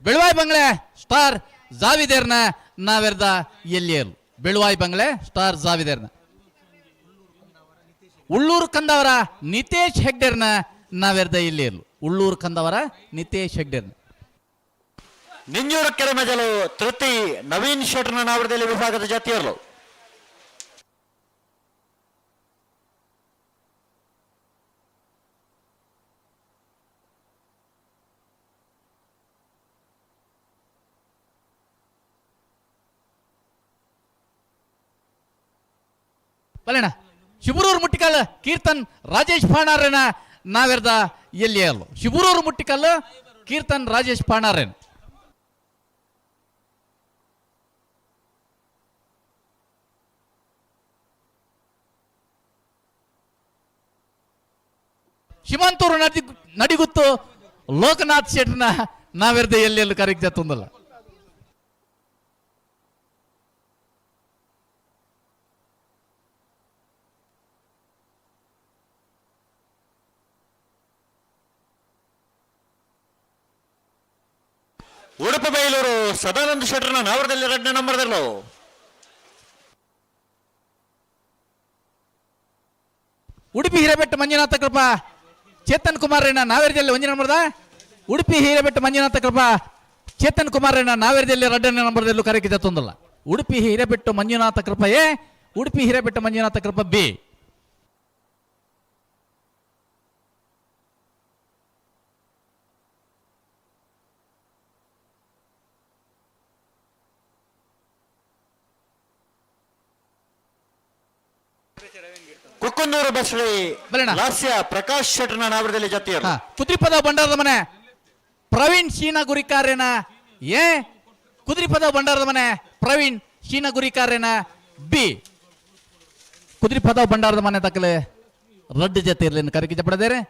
Beluvai Bangle star ಜಾವಿದೇರ್ನ ನಾವೆರ್ದ ಎಲ್ಲಿಯರು. ಬೆಳುವಾಯಿ ಬಂಗ್ಲೆ ಸ್ಟಾರ್ ಜಾವಿದೇರ್ನ. ಉಳ್ಳೂರು ಕಂದವರ ನಿತೇಶ್ ಹೆಗ್ಡೆರ್ನ ನಾವೆರ್ದ ಎಲ್ಲಿಯರು. ಉಳ್ಳೂರು ಕಂದವರ ನಿತೇಶ್ ಹೆಗ್ಡೆರ್ನ. ನಿಂಜೂರು ಕೆರೆಮಜಲು ತೃತಿ ನವೀನ್ ಶೆಟ್ಟರ್ನ ನಾವರದಲ್ಲಿ ವಿಭಾಗದ ಜಾತಿಯರು. ಬಲೇಣ ಶಿಬರೂರು ಮುಟ್ಟಿಕಲ್ ಕೀರ್ತನ್ ರಾಜೇಶ್ ಪಾಣಾರೇನ ನಾವೆರ್ದ ಎಲ್ಲಿಯಲ್ಲು. ಶಿಬರೂರು ಮುಟ್ಟಿಕಲ್ ಕೀರ್ತನ್ ರಾಜೇಶ್ ಪಾಣಾರೇನ್. ಶಿಮಂತೂರು ನಡಿಗುತ್ತು ಲೋಕನಾಥ್ ಶೆಟ್ಟರ್ನ ನಾವೆರ್ದ ಎಲ್ಲೆಲ್ಲೂ ಕರೆಗೆ ಜತ್ತೊಂದಲ್ಲ. ಉಡುಪಿ ಬೈಲೂರು ಸದಾನಂದ ಶೆಟ್ಟರ್ನ ನಾವರದಲ್ಲಿ ಎರಡನೇ ನಂಬರ್ದಲ್ಲೋ. ಉಡುಪಿ ಹಿರೇಬೆಟ್ಟ ಮಂಜುನಾಥ ಕೃಪಾ ಚೇತನ್ ಕುಮಾರ್ ನಾವೇರದಲ್ಲಿ ಒಂದನೇ ನಂಬರ್ದ. ಉಡುಪಿ ಹಿರೇಬೆಟ್ಟ ಮಂಜುನಾಥ ಕೃಪಾ ಚೇತನ್ ಕುಮಾರ್ ನಾವೇರದಲ್ಲಿ ಎರಡನೇ ನಂಬರ್ದಲ್ಲೂ ಕರೆಗೆ ಜತ್ತೊಂದಲ್ಲ. ಉಡುಪಿ ಹಿರೇಬೆಟ್ಟು ಮಂಜುನಾಥ ಕೃಪಾ ಎ, ಉಡುಪಿ ಹಿರೇಬೆಟ್ಟ ಮಂಜುನಾಥ ಕೃಪಾ ಬಿ. ಕುಕ್ಕುಂದೂರು ಬಸಳಿ ಲಾಸ್ಯ ಪ್ರಕಾಶ್ ಶೆಟ್ಟರ್ನ ನಾವರದಲ್ಲಿ ಜಾತಿಯರು. ಕುದ್ರಿಪದ ಭಂಡಾರದ ಮನೆ ಪ್ರವೀಣ್ ಶೀನ ಗುರಿಕಾರ್ಯನ ಎ, ಕುದ್ರಿಪದ ಭಂಡಾರದ ಮನೆ ಪ್ರವೀಣ್ ಶೀನ ಗುರಿಕಾರ್ಯನ ಬಿ. ಕುದ್ರಿಪದ ಭಂಡಾರದ ಮನೆ ತಕ್ಕಲೆ ರಡ್ಡು ಜೊತೆ ಇರಲಿ ಕರೆಗೆ ಜಪಡದೇರೆ.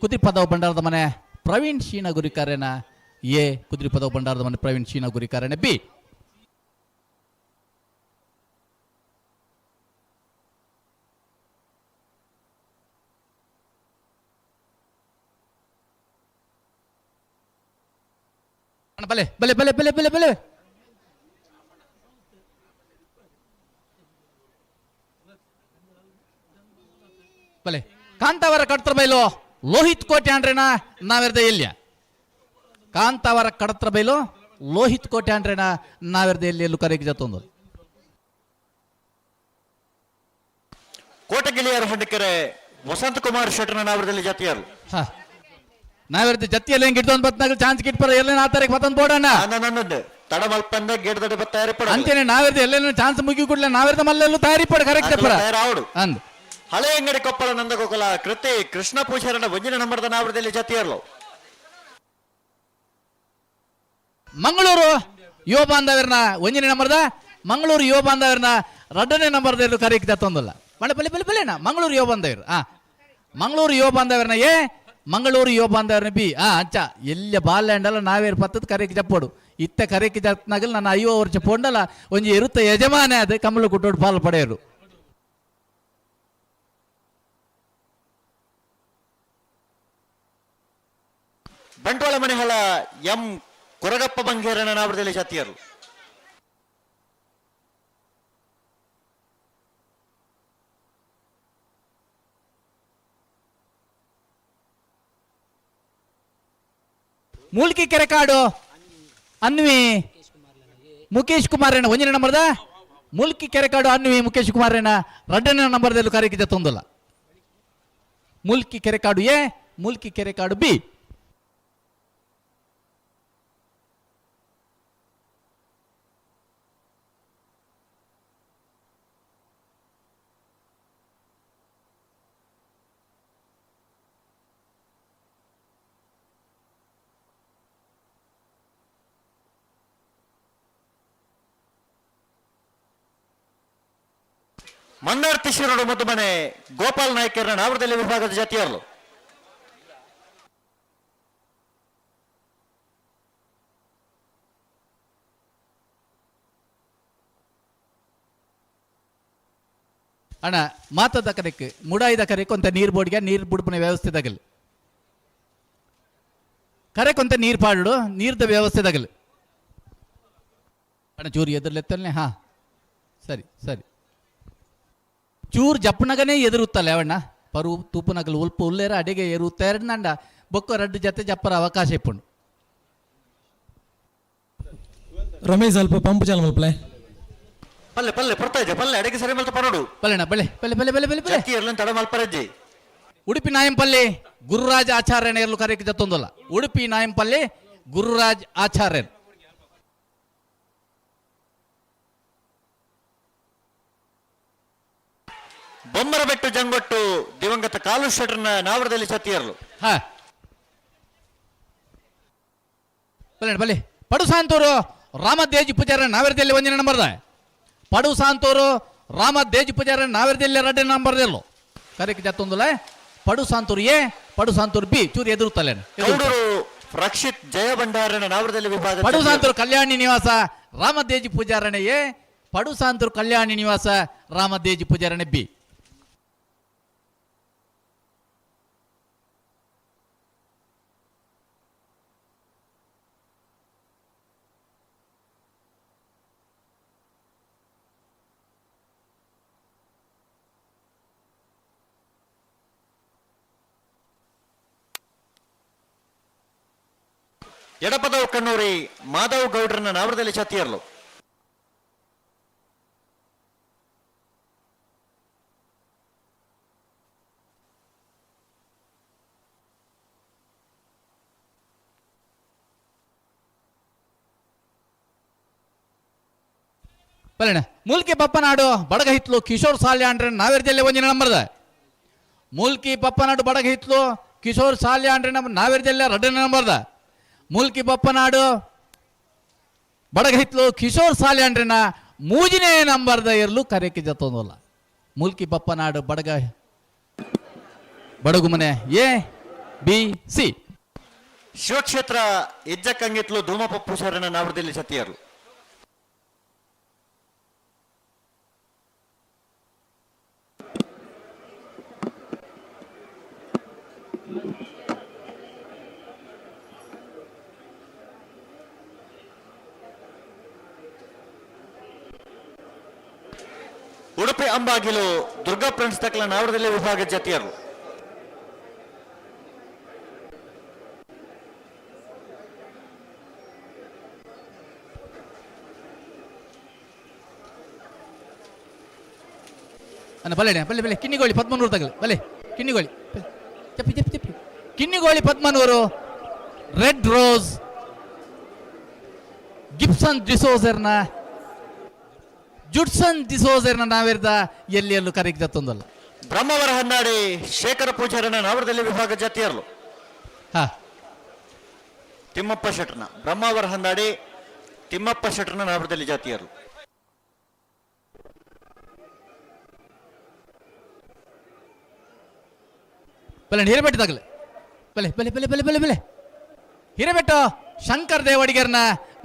ಕುದ್ರಿಪದ ಭಂಡಾರದ ಮನೆ ಪ್ರವೀಣ್ ಶೀನ ಗುರಿಕಾರ್ಯನ ಎ, ಕುದ್ರಿಪದ ಭಂಡಾರದ ಮನೆ ಪ್ರವೀಣ್ ಶೀನ ಗುರಿಕಾರ್ಯನ ಬಿ. ಬಲೆ ಬಲೆ ಬಲೆ ಬಲೆ ಬಲೆ ಬಲೆ ಬಲೆ ಕಾಂತಾವರ ಕಡತ್ರ ಬೈಲು ಲೋಹಿತ್ ಕೋಟೆ ಅಂಡ್ರೇನ ನಾವೆರ್ದ ಎಲ್ಲಿಯ. ಕಾಂತಾವರ ಕಡತ್ರ ಬೈಲು ಲೋಹಿತ್ ಕೋಟೆ ಅಂಡ್ರೇನ ನಾವೆರ್ದ ಎಲ್ಲಿ ಎಲ್ಲೂ ಕರೆಗೆ ಜತ್ತೊಂದು. ಕೋಟಗಿಳಿಯರ ಹೊಂಡಕೆರೆ ವಸಂತ ಕುಮಾರ್ ಶೆಟ್ಟರ್ನ ನಾವರದಲ್ಲಿ ಜಾತಿಯರು. ನಾವೆರ್ದ ಜತ್ತಿಯಲ್ಲಿ ಹೆಂಗ್ ಇಡ್ದು ಬತ್ನಾಗ ಚಾನ್ಸ್ ಕಿಟ್ಪರ ಎಲ್ಲ ಆ ತಾರೀಕು ಮತ್ತೊಂದು ಬೋಡಣ್ಣ. ತಡ ಮಲ್ಪಂದ ಗೇಟ್ ದಡ ತಯಾರಿ ಪಡ ಅಂತೇನೆ ನಾವೆರ್ದ ಎಲ್ಲೆಲ್ಲ ಚಾನ್ಸ್ ಮುಗಿ ಕೂಡಲೇ ನಾವೆರ್ದ ಮಲ್ಲೆಲ್ಲೂ ತಯಾರಿ ಪಡ ಕರೆಕ್ಟ್ ಪರ ಅಂದ್. ಹಳೆ ಅಂಗಡಿ ಕೊಪ್ಪಳ ನಂದಗೋಕುಲ ಕೃತಿ ಕೃಷ್ಣ ಪೂಜಾರನ ಒಂದಿನ ನಂಬರ್ದ ನಾವರದಲ್ಲಿ ಜಾತಿಯರ್ಲು. ಮಂಗಳೂರು ಯುವ ಬಾಂಧವ್ಯರ್ನ ಒಂದನೇ ನಂಬರ್ದ, ಮಂಗಳೂರು ಯುವ ಬಾಂಧವ್ಯರ್ನ ಎರಡನೇ ನಂಬರ್ದ ಕರೆಕ್ಟ್ ತಂದಲ್ಲ. ಬಳೆ ಬಲೆ ಬಲೆ ಬಲೆನಾ ಮಂಗಳೂರು ಯುವ ಬಾಂಧವ್ಯರು. ಮಂಗಳೂರು ಯುವ ಬಾಂಧವ್ಯರ್ನ ಎ, ಮಂಗಳೂರು ಯುವ ಬಾಂಧವ್ಯರ್ನ ಬಿ. ಅಂಚ ಎಲ್ಲ ಬಾಲ್ಯಾಂಡಲ್ಲ ನಾವೇರು ಪತ್ತದ ಕರೆಕ್ ಜಪ್ಪೋಡು. ಇತ್ತ ಕರೆಕ್ ಜತ್ನಾಗಲ್ ನಾನು 50 ವರ್ಷ ಪೋಂಡಲ್ಲ ಒಂಜಿ ಇರುತ್ತ ಯಜಮಾನೆ ಅದು ಕಮಲ ಕುಟ್ಟೋಡು ಪಾಲು ಪಡೆಯರು. ಬಂಟ್ವಾಳ ಮನೆಹಳ ಎಂ ಕೊರಗಪ್ಪ ಬಂಗೇರನ ನಾವರದಲ್ಲಿ ಜಾತಿಯರು. ಮೂಲ್ಕಿ ಕೆರೆಕಾಡು ಅನ್ವಿ ಮುಖೇಶ್ ಕುಮಾರ್ ಒಂದನೇ ನಂಬರ್ದ. ಮೂಲ್ಕಿ ಕೆರೆಕಾಡು ಅನ್ವಿ ಮುಖೇಶ್ ಕುಮಾರ್ ಎರಡನೇ ನಂಬರ್ದಲ್ಲಿ ಕರೆಗೆ ತೊಂದಲ್ಲ. Mulki Kerekadu A, Mulki Kerekadu B. Mandar ತಿಶಿರೋಡು ಮುದ್ದುಮನೆ Gopal ನಾಯ್ಕರ್ನ ನಾವರದಲ್ಲಿ ವಿಭಾಗದ ಜಾತಿಯರ್ಲು. ಅಣ್ಣ ಮಾತದ ಕರೆಕ್ ಮುಡಾಯಿದ ಕರೆಕ್ ಒಂತ ನೀರು ಬೋಡಿಗೆ ನೀರು ಬುಡ್ಪುನ ವ್ಯವಸ್ಥೆ ತಗಲ್ ಕರೆಕ್ ಒಂತ ನೀರು ಪಾಡು ನೀರ್ದ ವ್ಯವಸ್ಥೆ ತಗಲ್. ಅಣ್ಣ ಚೂರು ಎದುರ್ಲೆತ್ತಲ್ನೆ, ಹಾ ಸರಿ ಸರಿ, ಚೂರು ಜಪ್ಪನಗನೇ ಎದುರುತ್ತಲ್ಲ ಅವಣ್ಣ ಪರು ತೂಪುನಗಲು ಉಲ್ಪ ಉಲ್ಲೇರ ಅಡಿಗೆ ಎರುತ್ತಾರೆ ನಂಡ ಬೊಕ್ಕ ರಡ್ಡು ಜೊತೆ ಜಪ್ಪರ ಅವಕಾಶ ಇಪ್ಪುಂಡು. ರಮೇಶ್ ಅಲ್ಪ ಪಂಪ್ ಚಾಲು ಮಲ್ಪಲೆ. ಪಲ್ಲೆ ಪಲ್ಲೆ ಪರ್ತಾ ಇದೆ ಪಲ್ಲೆ ಅಡಿಗೆ ಸರಿ ಮಲ್ತ ಪರೋಡು ಪಲ್ಲೆಣ್ಣ ಬಳೆ ಪಲ್ಲೆ ಪಲ್ಲೆ ಪಲ್ಲೆ ಪಲ್ಲೆ ಪಲ್ಲೆ ಜತ್ತಿಯರ್ಲನ್ ತಡ ಮಲ್ಪರಜ್ಜಿ. ಉಡುಪಿ ನಾಯಂಪಲ್ಲಿ ಗುರುರಾಜ್ ಆಚಾರ್ಯನ ಎರ್ಲು ಕರೆಕ್ ಜತ್ತೊಂದಲ್ಲ. ಉಡುಪಿ ನಾಯಂಪಲ್ಲಿ ಗುರುರಾಜ್ ಆಚಾರ್ಯನ್. ಬೊಮ್ಮರಬೆಟ್ಟು ಜಂಗೊಟ್ಟು ದಿವಂಗತ ಕಾಲು ಶೆಟ್ರನ ನಾವರದಲ್ಲಿ ಸತಿಯರ್ಲು. ಹಾ ಬಲ್ಲೆ ಬಲ್ಲೆ ಪಡುಸಾಂತೂರು ರಾಮದೇಜಿ ಪೂಜಾರ ನಾವರದಲ್ಲಿ ಒಂದಿನ ನಂಬರ್ದ. ಪಡುಸಾಂತೂರು ರಾಮದೇಜಿ ಪೂಜಾರ ನಾವರದಲ್ಲಿ ಎರಡನೇ ನಂಬರ್ದಲ್ಲೋ ಕರೆಕ್ ಜತ್ತೊಂದುಲ. ಪಡುಸಾಂತೂರು ಎ ಪಡುಸಾಂತೂರು ಬಿ ಚೂರು ಎದುರುತ್ತಲ್ಲ. ಗೌಡರು ರಕ್ಷಿತ್ ಜಯ ಭಂಡಾರನ ನಾವರದಲ್ಲಿ ವಿಭಾಗ. ಪಡುಸಾಂತೂರು ಕಲ್ಯಾಣಿ ನಿವಾಸ ರಾಮದೇಜಿ ಪೂಜಾರಣೆ ಎ, ಪಡುಸಾಂತೂರು ಕಲ್ಯಾಣಿ ನಿವಾಸ ರಾಮದೇಜಿ ಪೂಜಾರಣೆ ಬಿ. ಎಡಪದವು ಕಣ್ಣೂರಿ ಮಾಧವ್ ಗೌಡ್ರನ್ನ ನಾವರದಲ್ಲಿ ಛತಿಯರ್ಲು. ಬಲ್ಲಣ್ಣ ಮೂಲ್ಕಿ ಬಪ್ಪನಾಡು ಬಡಗ ಹಿತ್ಲು ಕಿಶೋರ್ ಸಾಲ್ಯಾಂಡ್ರೆ ನಾವೇರ್ದಲ್ಲಿ ಒಂದಿನ ನಂಬರ್ದ. ಮೂಲ್ಕಿ ಬಪ್ಪನಾಡು ಬಡಗ ಹಿತ್ಲು ಕಿಶೋರ್ ಸಾಲ್ಯಾಂಡ್ರೆ ನಮ್ಮ ನಾವೇರ್ದಲ್ಲಿ ಎರಡನೇ ನಂಬರ್ದ. ಮೂಲ್ಕಿ ಬಪ್ಪನಾಡು ಬಡಗ ಹಿತ್ಲು ಕಿಶೋರ್ ಸಾಲ್ಯಾಂಡ್ರಿನ ಮೂಜಿನೇ ನಂಬರ್ದ ಇರಲು ಕರೆಕ್ಕೆ ಜತ್ತೊಂದಲ್ಲ. Mulki Bappanadu Badaga Badagumane A B C. ಶಿವಕ್ಷೇತ್ರ ಇಜ್ಜಕ್ಕಂಗಿತ್ಲು ಧೂಮಪ್ಪ ಪೂಜಾರನ ನಾವರದಲ್ಲಿ ಸತಿಯರ್ಲು. ಉಡುಪಿ ಅಂಬಾಗಿಲು ದುರ್ಗಾ ಫ್ರೆಂಡ್ಸ್ ತಕ್ಕಲ ನಾವರದಲ್ಲಿ ವಿಭಾಗ ಜಾತಿಯರು. ಅಣ್ಣ ಬಲ್ಲೆ ಬಲ್ಲೆ ಬಲ್ಲೆ ಕಿನ್ನಿಗೋಳಿ ಪದ್ಮನೂರು ತಗಲು ಬಲ್ಲೆ ಕಿನ್ನಿಗೋಳಿ ಚಪ್ಪಿ ಚಪ್ಪಿ ಚಪ್ಪಿ Kinnigoli Padmanur red rose Gibson ಡಿಸೋಸರ್ನ ಜುಡ್ಸನ್ ಡಿಸೋಸರ್ನ ನಾವಿರ್ದ ಎಲ್ಲಿ ಎಲ್ಲೂ ಕರೆಗೆ ಜತ್ತೊಂದಲ್ಲ. ಬ್ರಹ್ಮವರ ಹನ್ನಾಡಿ ಶೇಖರ ಪೂಜಾರನ ನಾವರದಲ್ಲಿ ವಿಭಾಗ ಜಾತಿಯರ್ಲು. ಹಾ ತಿಮ್ಮಪ್ಪ ಶೆಟ್ರನ ಬ್ರಹ್ಮಾವರ ಹನ್ನಾಡಿ ತಿಮ್ಮಪ್ಪ ಶೆಟ್ರನ ನಾವರದಲ್ಲಿ ಜಾತಿಯರ್ಲು. ಬಲ್ಲೆ ಹಿರೇಬೆಟ್ಟು ತಗಲೆ ಬಲೆ ಬಲೆ ಬಲೆ ಬಲೆ ಬಲೆ ಬಲೆ ಹಿರೇಬೆಟ್ಟು ಶಂಕರ್ ದೇವಾಡಿಗರ್ನ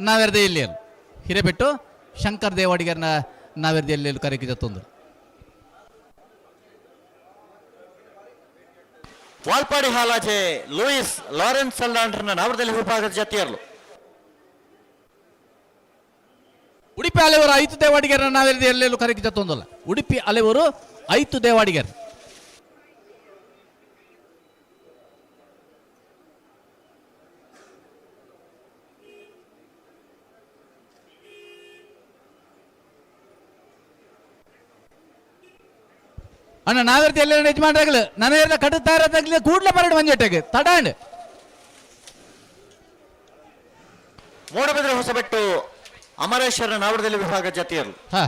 ನಾವೆರ್ದ ಇಲ್ಲಿ ಹಿರೇಬೆಟ್ಟು ಶಂಕರ್ ದೇವಾಡಿಗರ್ನ ನಾವೆರ್ದ ಎಲ್ಲಿ ಕರೆಗೆ ಜತ್ತೊಂದು. ವಾಲ್ಪಾಡಿ ಹಾಲಾಜೆ ಲೂಯಿಸ್ ಲಾರೆನ್ಸ್ ಅಲ್ಲಾಂಡ್ರನ ನಾವರದಲ್ಲಿ ವಿಭಾಗದ ಜಾತಿಯರ್ಲು. ಉಡುಪಿ ಅಲೆವರು ಐತು ದೇವಾಡಿಗರ್ನ ನಾವೆರ್ದ ಎಲ್ಲೆಲ್ಲೂ ಕರೆಗೆ ಜತ್ತೊಂದಲ್ಲ. ಉಡುಪಿ ಅಲೆವರು ಐತು ದೇವಾಡಿಗರ್. ಅಣ್ಣ ನಾವೆರ್ದ ಎಲ್ಲ ಯಜಮಾನ್ರಾಗಲು ನನ್ನ ಕಡುತ್ತಾರ ತಗ್ಲಿ ಕೂಡ್ಲೆ ಬರಡು ಮಂಜೆಟ್ಟೆಗೆ ತಡಾಂಡ್. ಮೂಡಬಿದ್ರೆ ಹೊಸಬೆಟ್ಟು ಅಮರೇಶ್ವರ ನಾವರದಲ್ಲಿ ವಿಭಾಗ ಜಾತಿಯರು. ಹಾ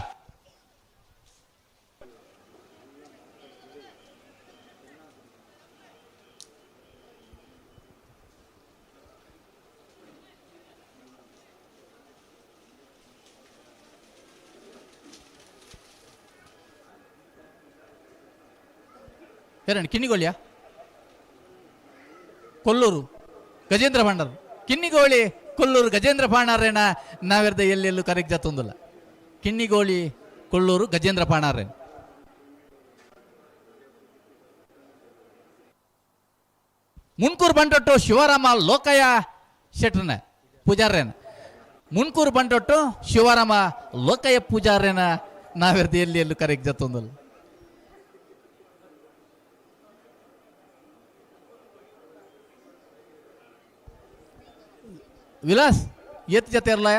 ಎರಡು ಕಿನ್ನಿಗೋಳಿಯ ಕೊಲ್ಲೂರು ಗಜೇಂದ್ರ ಪಾಂಡರ್ ಕಿನ್ನಿಗೋಳಿ ಕೊಲ್ಲೂರು ಗಜೇಂದ್ರ ಪಾಣಾರೇನ ನಾವೆರ್ದ ಎಲ್ಲೆಲ್ಲೂ ಕರೆಕ್ ಜತ್ತೊಂದಿಲ್ಲ. ಕಿನ್ನಿಗೋಳಿ ಕೊಲ್ಲೂರು ಗಜೇಂದ್ರ ಪಾಣಾರೇನ. ಮುನ್ಕೂರು ಬಂಟೊಟ್ಟು ಶಿವರಾಮ ಲೋಕಯ್ಯ ಶೆಟ್ರನ ಪೂಜಾರೇನ. ಮುನ್ಕೂರು ಬಂಟೊಟ್ಟು ಶಿವರಾಮ ಲೋಕಯ್ಯ ಪೂಜಾರೇನ ನಾವೆರ್ದ ಎಲ್ಲಿ ಎಲ್ಲೂ ಕರೆಕ್ ಜತ್ತೊಂದಿಲ್ಲ. ವಿಲಾಸ್ ಎತ್ತು ಜೊತೆ ಇರಲ್ಲ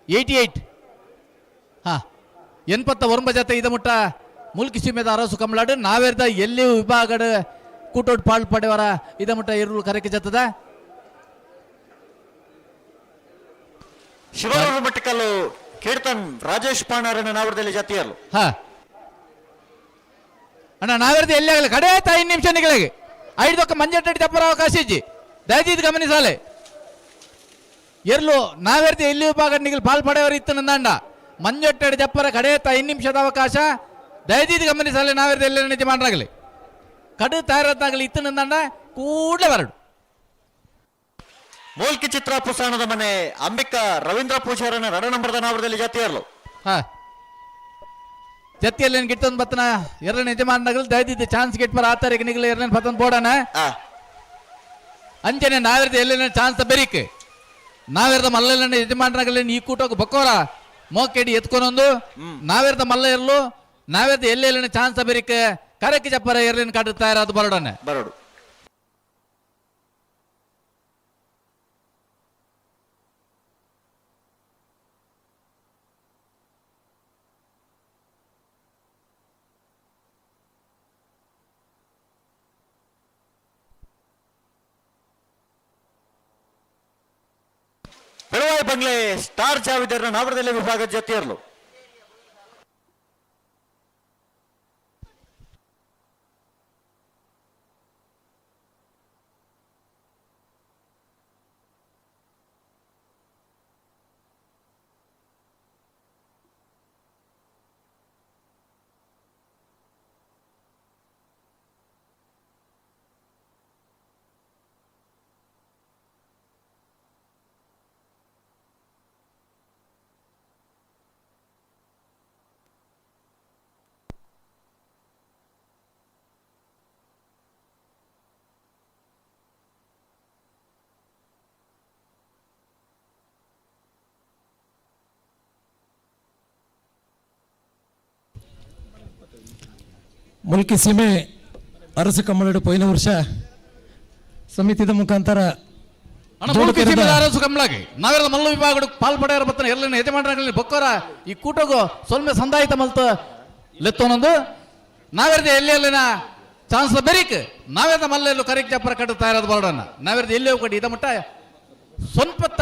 88 ಹಾಂ 89 ಜೊತೆ ಇದ ಮುಟ್ಟ ಮುಲ್ಕಿ ಸೀಮೆದ ಅರಸು ಕಮಲಾಡು ನಾವೆರ್ದ ಎಲ್ಲಿ ವಿಭಾಗಡ ಕೂಟೋಟ್ ಪಾಳ್ ಪಡೆವರ ಇದ ಮುಟ್ಟ ಇರುಳು ಕರೆಕೆ ಜತ್ತದ. ಶಿವರೂರು ಮಟ್ಟಕಲ್ಲು ಕೀರ್ತನ್ ರಾಜೇಶ್ ಪಾಣಾರನ ನಾವರದಲ್ಲಿ ಜಾತಿಯಲ್ಲು. ಹಾ ಅಣ್ಣ ನಾವೆರ್ದ ಎಲ್ಲಿ ಆಗಲ್ಲ ಕಡೆ ಆಯ್ತಾ 5 ನಿಮಿಷ ನಿಗಳಿಗೆ ಐದೊಕ್ಕ ಮಂಜಟ್ಟಡಿ ತಪ್ಪರ ಅವಕಾಶ ಇಜ್ಜಿ ದಯದೀದ್ ಗಮನಿಸಾಲೆ. ಎರ್ಲು ನಾವೆರ್ದ ಎಲ್ಲಿ ವಿಭಾಗ ನಿಗಲ್ ಪಾಲ್ ಪಡೆಯವರು ಇತ್ತು ನಂದಾಂಡ ಮಂಜೊಟ್ಟಡಿ ಜಪ್ಪರ ಕಡೆ 5 ನಿಮಿಷದ ಅವಕಾಶ ದಯದೀದ್ ಗಮನಿಸಾಲೆ. ನಾವೆರ್ದ ಎಲ್ಲ ಯಜಮಾನರಾಗಲಿ ಕಡು ತಯಾರತ್ತಾಗಲಿ ಇತ್ತು ನಂದಾಂಡ ಕೂಡಲೇ ಬರಡು. ಮೂಲ್ಕಿ ಚಿತ್ರ ಪುಸಾಣದ ಮನೆ ಅಂಬಿಕಾ ರವೀಂದ್ರ ಪೂಜಾರನ 2 ನಂಬರ್ದ ನಾವರದಲ್ಲಿ ಜಾತಿಯರ್ಲು. ಹಾ ಜತ್ತಿಯಲ್ಲಿ ಗಿಟ್ಟೊಂದು ಬತ್ತನ ಎರಡನೇ ಯಜಮಾನರಾಗಲಿ ದಯದಿದ್ದ ಚಾನ್ಸ್ ಗಿಟ್ ಬರ ಆ ತಾರೀಕು ನಿಗಲ ಎರಡನೇ ಬತ್ತನ ಬೋಡಣ. ಅಂಚನೆ ನಾವೆರ್ದ ಎಲ್ಲೆಲ್ಲ ಚಾನ್ಸ್ ಬೆರಿಕ್ ನಾವೆರ್ದ ಮಲ್ಲ ಯಜಮಾನರಾಗಲಿ ಈ ಕೂಟಕ್ಕೆ ಬಕ್ಕೋರ ಮೋಕೆಡಿ ಎತ್ಕೊನೊಂದು ನಾವೆರ್ದ ಮಲ್ಲ ಇರಲು ನಾವೆರ್ದ ಎಲ್ಲೆಲ್ಲ ಚಾನ್ಸ್ ಬೆರಿಕ್ ಕರಕ್ಕೆ ಚಪ್ಪರ ಎರಲಿನ ಕಾಟ ತಯಾರಾದ ಬರೋಡನೆ ಬರೋಡು. ಬೆಳವಾಯಿ ಬಂಗ್ಲೆ ಸ್ಟಾರ್ ಜಾವಿದರ್ನ ನಾವರದಲ್ಲಿ ವಿಭಾಗದ ಜೊತೆಯರ್ಲು. ಮುಲ್ಕಿ ಸೀಮೆ ಅರಸು ಕಮ್ಮಳಡು ಪೋಯಿನ ವರ್ಷ ಸಮಿತಿದ ಮುಖಾಂತರ ಅರಸು ಕಮ್ಮಳಾಗಿ ನಾವೆಲ್ಲ ಮಲ್ಲ ವಿಭಾಗಡು ಪಾಲ್ಪಡೆಯರ ಬತ್ತನ ಎಲ್ಲ ಯಜಮಾನರಾಗಲಿ ಬೊಕ್ಕೋರ ಈ ಕೂಟಗು ಸೊಲ್ಮೆ ಸಂದಾಯಿತ ಮಲ್ತ ಲೆತ್ತೋನೊಂದು ನಾವೆರ್ದ ಎಲ್ಲಿ ಅಲ್ಲಿನ ಚಾನ್ಸ್ ಬೆರಿಕ್ ನಾವೆರ್ದ ಮಲ್ಲೆಲ್ಲೂ ಕರಿಕ್ ಚಪ್ಪರ ಕಟ್ಟು ತಯಾರಾದ ಬರೋಣ ನಾವೆರ್ದ ಎಲ್ಲಿ ಹೋಗಿ ಇದ ಮಟ್ಟ ಸೊನ್ಪತ್ತ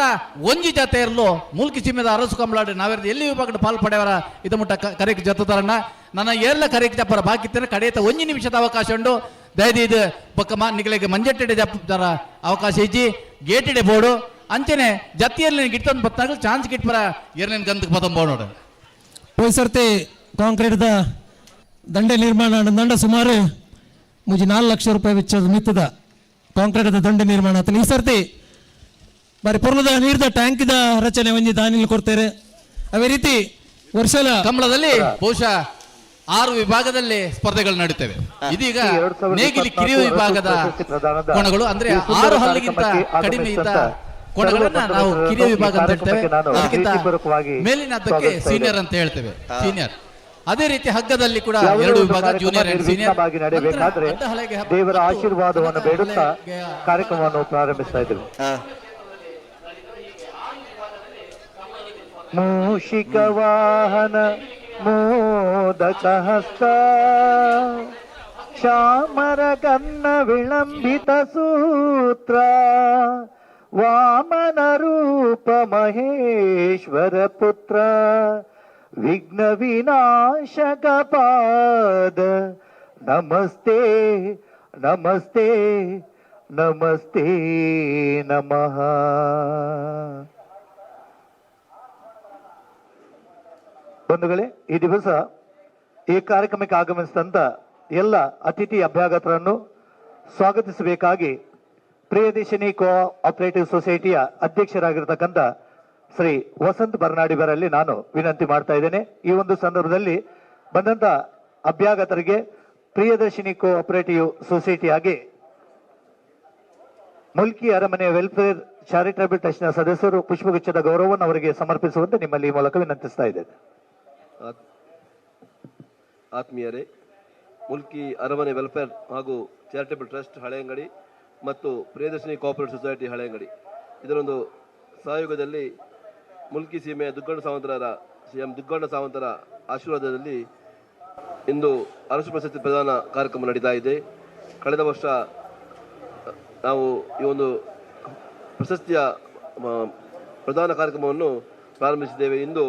ಒಂಜಿ ಜಾತೆ ಇರಲು ಮೂಲ್ಕಿ ಸೀಮೆದ ಅರಸು ಕಮಲಾಡಿ ನಾವೆರ್ದ ಎಲ್ಲಿ ವಿಭಾಗದ ಪಾಲ್ಪಡೆಯವರ ಇದು ಮುಟ್ಟ ಕರೆಕ್ ಜೊತೆದಾರಣ್ಣ ನನ್ನ ಎಲ್ಲ ಕರೆಕ್ ಜಪ್ಪರ ಬಾಕಿತ್ತೇನೆ ಕಡೆಯತ 1 ನಿಮಿಷದ ಅವಕಾಶ ಉಂಡು ದಯದೀದು ಪಕ್ಕ ಮಾ ನಿಗಳಿಗೆ ಮಂಜಟ್ಟೆಡೆ ಜಪ್ಪರ ಅವಕಾಶ ಇಜ್ಜಿ ಗೇಟಿಡೆ ಬೋರ್ಡು ಅಂಚನೆ ಜತ್ತಿಯಲ್ಲಿ ಗಿಟ್ಟೊಂದು ಬತ್ತಾಗಲು ಚಾನ್ಸ್ ಗಿಟ್ಪರ ಎರಡನೇ ಗಂಧಕ್ಕೆ ಬತ್ತಂಬೋ ನೋಡು. ಪೋಯ್ ಸರ್ತಿ ಕಾಂಕ್ರೀಟ್ದ ದಂಡೆ ನಿರ್ಮಾಣ ದಂಡ ಸುಮಾರು 4 ಲಕ್ಷ ರೂಪಾಯಿ ವೆಚ್ಚದ ಮಿತ್ತದ ಕಾಂಕ್ರೀಟ್ದ ದಂಡೆ ನಿರ್ಮಾಣ ಆತನ. ಈ ಸರ್ತಿ ಬಾರಿ ಪೊರ್ಲದ ನೀರ್ದ ಟ್ಯಾಂಕ್ದ ರಚನೆ ಒಂಜಿ ದಾನಿಲ್ ಕೊಡ್ತಾರೆ. ಅದೇ ರೀತಿ ವರ್ಷಲ ಕಂಬಳದಲ್ಲಿ ಬಹುಶಃ 6 ವಿಭಾಗದಲ್ಲಿ ಸ್ಪರ್ಧೆಗಳು ನಡೆಯುತ್ತವೆ. ಇದೀಗ ನೇಗಿಲಿ ಕಿರಿಯ ವಿಭಾಗದ ಕೋಣಗಳು ಅಂದ್ರೆ 6 ಹಲ್ಲಿಗಿಂತ ಕಡಿಮೆ ಇದ್ದ ಕೋಣಗಳನ್ನ ನಾವು ಕಿರಿಯ ವಿಭಾಗ ಅಂತ ಹೇಳ್ತೇವೆ. ಅದಕ್ಕಿಂತ ಮೇಲಿನದಕ್ಕೆ ಸೀನಿಯರ್ ಅಂತ ಹೇಳ್ತೇವೆ, ಸೀನಿಯರ್. ಅದೇ ರೀತಿ ಹಗ್ಗದಲ್ಲಿ ಕೂಡ 2 ವಿಭಾಗ, junior and senior. ನಡೆಯಬೇಕಾದ್ರೆ ದೇವರ ಆಶೀರ್ವಾದವನ್ನು ಬೇಡುತ್ತಾ ಕಾರ್ಯಕ್ರಮವನ್ನು ಪ್ರಾರಂಭಿಸ್ತಾ ಇದ್ದೇವೆ. ಮೂಷಿಕ ವಾಹನ ಮೋದಕ ಹಸ್ತ ಚಾಮರ ಕನ್ನ ವಿಳಂಬಿತ ಸೂತ್ರ ವಾಮನ ರೂಪ ಮಹೇಶ್ವರ ಪುತ್ರ ವಿಘ್ನ ವಿನಾಶಕ ಪಾದ ನಮಸ್ತೆ ನಮಸ್ತೆ ನಮಸ್ತೆ ನಮಃ. ಬಂಧುಗಳೇ, ಈ ದಿವಸ ಈ ಕಾರ್ಯಕ್ರಮಕ್ಕೆ ಆಗಮಿಸಿದಂತ ಎಲ್ಲ ಅತಿಥಿ ಅಭ್ಯಾಗತರನ್ನು ಸ್ವಾಗತಿಸಬೇಕಾಗಿ ಪ್ರಿಯದರ್ಶಿನಿ ಕೋ ಆಪರೇಟಿವ್ ಸೊಸೈಟಿಯ ಅಧ್ಯಕ್ಷರಾಗಿರ್ತಕ್ಕಂಥ ಶ್ರೀ ವಸಂತ್ ಬರ್ನಾಡಿಬರಲ್ಲಿ ನಾನು ವಿನಂತಿ ಮಾಡ್ತಾ ಇದ್ದೇನೆ. ಈ ಒಂದು ಸಂದರ್ಭದಲ್ಲಿ ಬಂದಂತ ಅಭ್ಯಾಗತರಿಗೆ ಪ್ರಿಯದರ್ಶಿನಿ ಕೋ ಆಪರೇಟಿವ್ ಸೊಸೈಟಿಯಾಗಿ ಮುಲ್ಕಿ ಅರಮನೆ ವೆಲ್ಫೇರ್ ಚಾರಿಟಬಲ್ ಟ್ರಸ್ಟ್ನ ಸದಸ್ಯರು ಪುಷ್ಪಗುಚ್ಛದ ಗೌರವವನ್ನು ಅವರಿಗೆ ಸಮರ್ಪಿಸುವಂತೆ ನಿಮ್ಮಲ್ಲಿ ಈ ಮೂಲಕ ವಿನಂತಿಸ್ತಾ ಇದ್ದೇನೆ. ಆತ್ಮೀಯರೇ, ಮುಲ್ಕಿ ಅರಮನೆ ವೆಲ್ಫೇರ್ ಹಾಗೂ ಚಾರಿಟಬಲ್ ಟ್ರಸ್ಟ್ ಹಳೆಯಂಗಡಿ ಮತ್ತು ಪ್ರಿಯದರ್ಶಿನಿ ಕೋಆಪರೇಟಿವ್ ಸೊಸೈಟಿ ಹಳೆಯಂಗಡಿ ಇದರೊಂದು ಸಹಯೋಗದಲ್ಲಿ ಮುಲ್ಕಿ ಸೀಮೆಯ ದುಗ್ಗಣ್ಣ ಸಾವಂತರರ ಸಿ ಎಂ ದುಗ್ಗಣ್ಣ ಸಾವಂತರ ಆಶೀರ್ವಾದದಲ್ಲಿ ಇಂದು ಅರಸು ಪ್ರಶಸ್ತಿ ಪ್ರದಾನ ಕಾರ್ಯಕ್ರಮ ನಡೀತಾ ಇದೆ. ಕಳೆದ ವರ್ಷ ನಾವು ಈ ಒಂದು ಪ್ರಶಸ್ತಿಯ ಪ್ರದಾನ ಕಾರ್ಯಕ್ರಮವನ್ನು ಪ್ರಾರಂಭಿಸಿದ್ದೇವೆ. ಇಂದು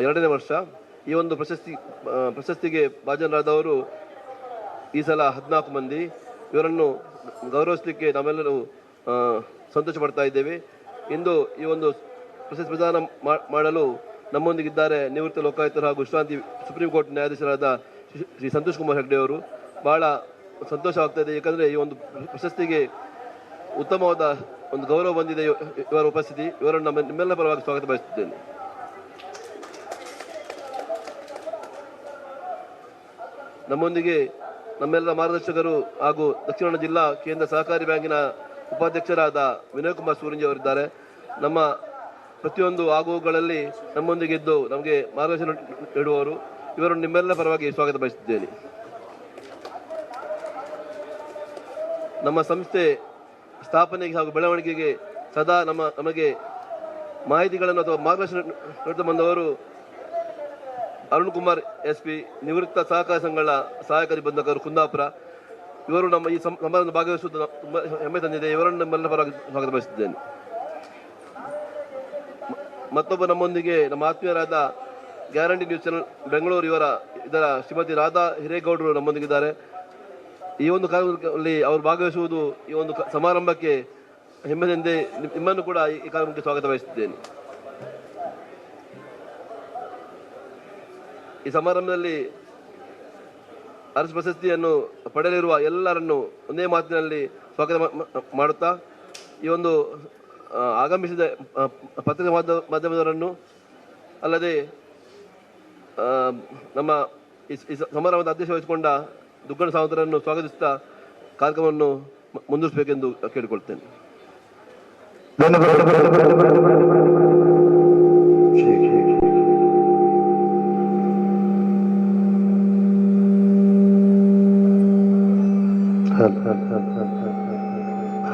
ಎರಡನೇ ವರ್ಷ. ಈ ಒಂದು ಪ್ರಶಸ್ತಿಗೆ ಭಾಜನರಾದವರು ಈ ಸಲ 14 ಮಂದಿ. ಇವರನ್ನು ಗೌರವಿಸಲಿಕ್ಕೆ ನಾವೆಲ್ಲರೂ ಸಂತೋಷ ಪಡ್ತಾ ಇದ್ದೇವೆ. ಇಂದು ಈ ಒಂದು ಪ್ರಶಸ್ತಿ ಪ್ರದಾನ ಮಾಡಲು ನಮ್ಮೊಂದಿಗಿದ್ದಾರೆ ನಿವೃತ್ತ ಲೋಕಾಯುಕ್ತರು ಹಾಗೂ ವಿಶ್ರಾಂತಿ ಸುಪ್ರೀಂ ಕೋರ್ಟ್ ನ್ಯಾಯಾಧೀಶರಾದ ಶ್ರೀ ಸಂತೋಷ್ ಕುಮಾರ್ ಹೆಗ್ಡೆ ಅವರು. ಭಾಳ ಸಂತೋಷವಾಗ್ತದೆ, ಏಕೆಂದರೆ ಈ ಒಂದು ಪ್ರಶಸ್ತಿಗೆ ಉತ್ತಮವಾದ ಒಂದು ಗೌರವ ಬಂದಿದೆ ಇವರ ಉಪಸ್ಥಿತಿ. ಇವರನ್ನು ನಮ್ಮ ನಿಮ್ಮೆಲ್ಲ ಪರವಾಗಿ ಸ್ವಾಗತ ಬಯಸುತ್ತೇನೆ. ನಮ್ಮೊಂದಿಗೆ ನಮ್ಮೆಲ್ಲ ಮಾರ್ಗದರ್ಶಕರು ಹಾಗೂ ದಕ್ಷಿಣ ಕನ್ನಡ ಜಿಲ್ಲಾ ಕೇಂದ್ರ ಸಹಕಾರಿ ಬ್ಯಾಂಕಿನ ಉಪಾಧ್ಯಕ್ಷರಾದ ವಿನಯ್ ಕುಮಾರ್ ಸೂರಂಜಿ ಅವರಿದ್ದಾರೆ. ನಮ್ಮ ಪ್ರತಿಯೊಂದು ಆಗುವುಗಳಲ್ಲಿ ನಮ್ಮೊಂದಿಗೆ ಇದ್ದು ನಮಗೆ ಮಾರ್ಗದರ್ಶನ ನೀಡುವವರು. ಇವರನ್ನು ನಿಮ್ಮೆಲ್ಲ ಪರವಾಗಿ ಸ್ವಾಗತ ಬಯಸುತ್ತೇನೆ. ನಮ್ಮ ಸಂಸ್ಥೆ ಸ್ಥಾಪನೆಗೆ ಹಾಗೂ ಬೆಳವಣಿಗೆಗೆ ಸದಾ ನಮಗೆ ಮಾಹಿತಿಗಳನ್ನು ಅಥವಾ ಮಾರ್ಗದರ್ಶನ ನೀಡುತ್ತಾ ಬಂದವರು ಅರುಣ್ ಕುಮಾರ್ ಎಸ್ ಪಿ, ನಿವೃತ್ತ ಸಹಕಾರ ಸಂಘಗಳ ಸಹಾಯಕ ನಿಬಂಧಕರು, ಕುಂದಾಪುರ. ಇವರು ನಮ್ಮ ಈ ಸಮಾರಂಭದಲ್ಲಿ ಭಾಗವಹಿಸುವುದು ತುಂಬ ಹೆಮ್ಮೆ ತಂದಿದೆ. ಇವರನ್ನು ನಮ್ಮೆಲ್ಲ ಪರವಾಗಿ ಸ್ವಾಗತ ಬಯಸುತ್ತೇನೆ. ಮತ್ತೊಬ್ಬ ನಮ್ಮೊಂದಿಗೆ ನಮ್ಮ ಆತ್ಮೀಯರಾದ ಗ್ಯಾರಂಟಿ ನ್ಯೂಸ್ ಚಾನಲ್ ಬೆಂಗಳೂರು ಇದರ ಶ್ರೀಮತಿ ರಾಧಾ ಹಿರೇಗೌಡರು ನಮ್ಮೊಂದಿಗಿದ್ದಾರೆ. ಈ ಒಂದು ಕಾರ್ಯಕ್ರಮದಲ್ಲಿ ಅವರು ಭಾಗವಹಿಸುವುದು ಈ ಒಂದು ಸಮಾರಂಭಕ್ಕೆ ಹೆಮ್ಮೆದಿಂದ ನಿಮ್ಮನ್ನು ಕೂಡ ಈ ಕಾರ್ಯಕ್ರಮಕ್ಕೆ ಸ್ವಾಗತ ಬಯಸುತ್ತೇನೆ. ಈ ಸಮಾರಂಭದಲ್ಲಿ ಅರಸು ಪ್ರಶಸ್ತಿಯನ್ನು ಪಡೆಯಲಿರುವ ಎಲ್ಲರನ್ನು ಒಂದೇ ಮಾತಿನಲ್ಲಿ ಸ್ವಾಗತ ಮಾಡುತ್ತಾ ಈ ಒಂದು ಆಗಮಿಸಿದ ಪತ್ರಿಕಾ ಮಾಧ್ಯಮದವರನ್ನು, ಅಲ್ಲದೆ ನಮ್ಮ ಈ ಸಮಾರಂಭದ ಅಧ್ಯಕ್ಷ ವಹಿಸಿಕೊಂಡ ದುಗ್ಗಣ್ಣ ಸಾವಂತರನ್ನು ಸ್ವಾಗತಿಸುತ್ತಾ ಕಾರ್ಯಕ್ರಮವನ್ನು ಮುಂದುವರಿಸಬೇಕೆಂದು ಕೇಳಿಕೊಳ್ತೇನೆ.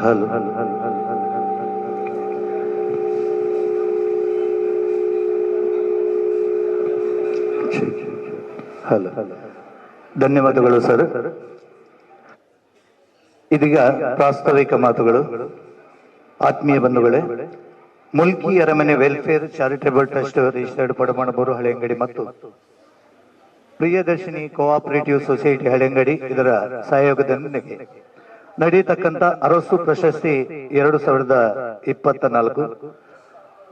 ಹಲೋ ಹಲೋ, ಧನ್ಯವಾದಗಳು ಸರ್. ಇದೀಗ ಪ್ರಾಸ್ತಾವಿಕ ಮಾತುಗಳು. ಆತ್ಮೀಯ ಬಂಧುಗಳೇ, Mulki Aramane welfare charitable trust registered Padamanaburu Haleyangadi ಮತ್ತು ಪ್ರಿಯದರ್ಶಿನಿ ಕೋಆಪರೇಟಿವ್ ಸೊಸೈಟಿ ಹಳೆಯಂಗಡಿ ಇದರ ಸಹಯೋಗದೊಂದಿಗೆ ನಡೆಯತಕ್ಕಂಥ ಅರಸು ಪ್ರಶಸ್ತಿ 2024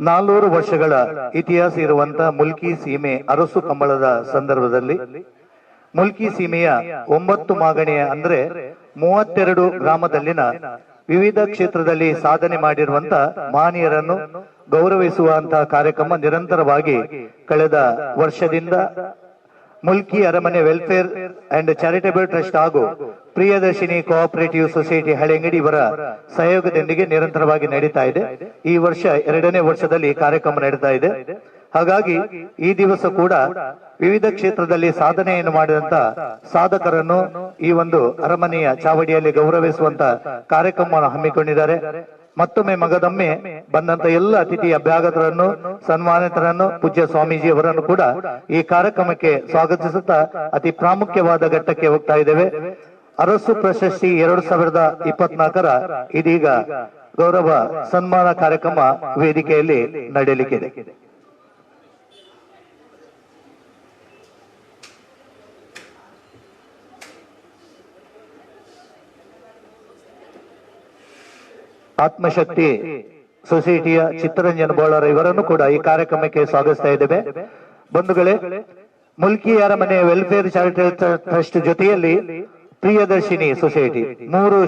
400 ವರ್ಷಗಳ ಇತಿಹಾಸ ಇರುವಂತಹ ಮುಲ್ಕಿ ಸೀಮೆ ಅರಸು ಕಂಬಳದ ಸಂದರ್ಭದಲ್ಲಿ ಮುಲ್ಕಿ ಸೀಮೆಯ 9 ಮಾಗಣಿಯ ಅಂದ್ರೆ 32 ಗ್ರಾಮದಲ್ಲಿನ ವಿವಿಧ ಕ್ಷೇತ್ರದಲ್ಲಿ ಸಾಧನೆ ಮಾಡಿರುವಂತ ಮಹನೀಯರನ್ನು ಗೌರವಿಸುವಂತಹ ಕಾರ್ಯಕ್ರಮ ನಿರಂತರವಾಗಿ ಕಳೆದ ವರ್ಷದಿಂದ Mulki Aramane welfare and charitable trust ಹಾಗೂ ಪ್ರಿಯದರ್ಶಿನಿ ಕೋಆಪರೇಟಿವ್ ಸೊಸೈಟಿ ಹಳೆಯಂಗಡಿ ಇವರ ಸಹಯೋಗದೊಂದಿಗೆ ನಿರಂತರವಾಗಿ ನಡೀತಾ ಇದೆ. ಈ ವರ್ಷ 2ನೇ ವರ್ಷದಲ್ಲಿ ಕಾರ್ಯಕ್ರಮ ನಡೀತಾ ಇದೆ. ಹಾಗಾಗಿ ಈ ದಿವಸ ಕೂಡ ವಿವಿಧ ಕ್ಷೇತ್ರದಲ್ಲಿ ಸಾಧನೆಯನ್ನು ಮಾಡಿದಂತ ಸಾಧಕರನ್ನು ಈ ಒಂದು ಅರಮನೆಯ ಚಾವಡಿಯಲ್ಲಿ ಗೌರವಿಸುವಂತ ಕಾರ್ಯಕ್ರಮವನ್ನು ಹಮ್ಮಿಕೊಂಡಿದ್ದಾರೆ. ಮತ್ತೊಮ್ಮೆ ಮಗದೊಮ್ಮೆ ಬಂದಂತ ಎಲ್ಲ ಅತಿಥಿ ಅಭ್ಯಾಗತರನ್ನು, ಸನ್ಮಾನಿತರನ್ನು, ಪೂಜ್ಯ ಸ್ವಾಮೀಜಿ ಅವರನ್ನು ಕೂಡ ಈ ಕಾರ್ಯಕ್ರಮಕ್ಕೆ ಸ್ವಾಗತಿಸುತ್ತಾ ಅತಿ ಪ್ರಾಮುಖ್ಯವಾದ ಘಟ್ಟಕ್ಕೆ ಹೋಗ್ತಾ ಇದ್ದೇವೆ. ಅರಸು ಪ್ರಶಸ್ತಿ 2024 ಇದೀಗ ಗೌರವ ಸನ್ಮಾನ ಕಾರ್ಯಕ್ರಮ ವೇದಿಕೆಯಲ್ಲಿ ನಡೆಯಲಿಕ್ಕಿದೆ. ಆತ್ಮಶಕ್ತಿ ಸೊಸೈಟಿಯ ಚಿತ್ತರಂಜನ್ ಬೋಳಾರ್ ಇವರನ್ನು ಕೂಡ ಈ ಕಾರ್ಯಕ್ರಮಕ್ಕೆ ಸ್ವಾಗತಿಸ್ತಾ ಇದ್ದೇವೆ. ಬಂಧುಗಳೇ, Mulki ಅರಮನೆ welfare charitable trust ಜೊತೆಯಲ್ಲಿ ಪ್ರಿಯದರ್ಶಿನಿ ಸೊಸೈಟಿ 3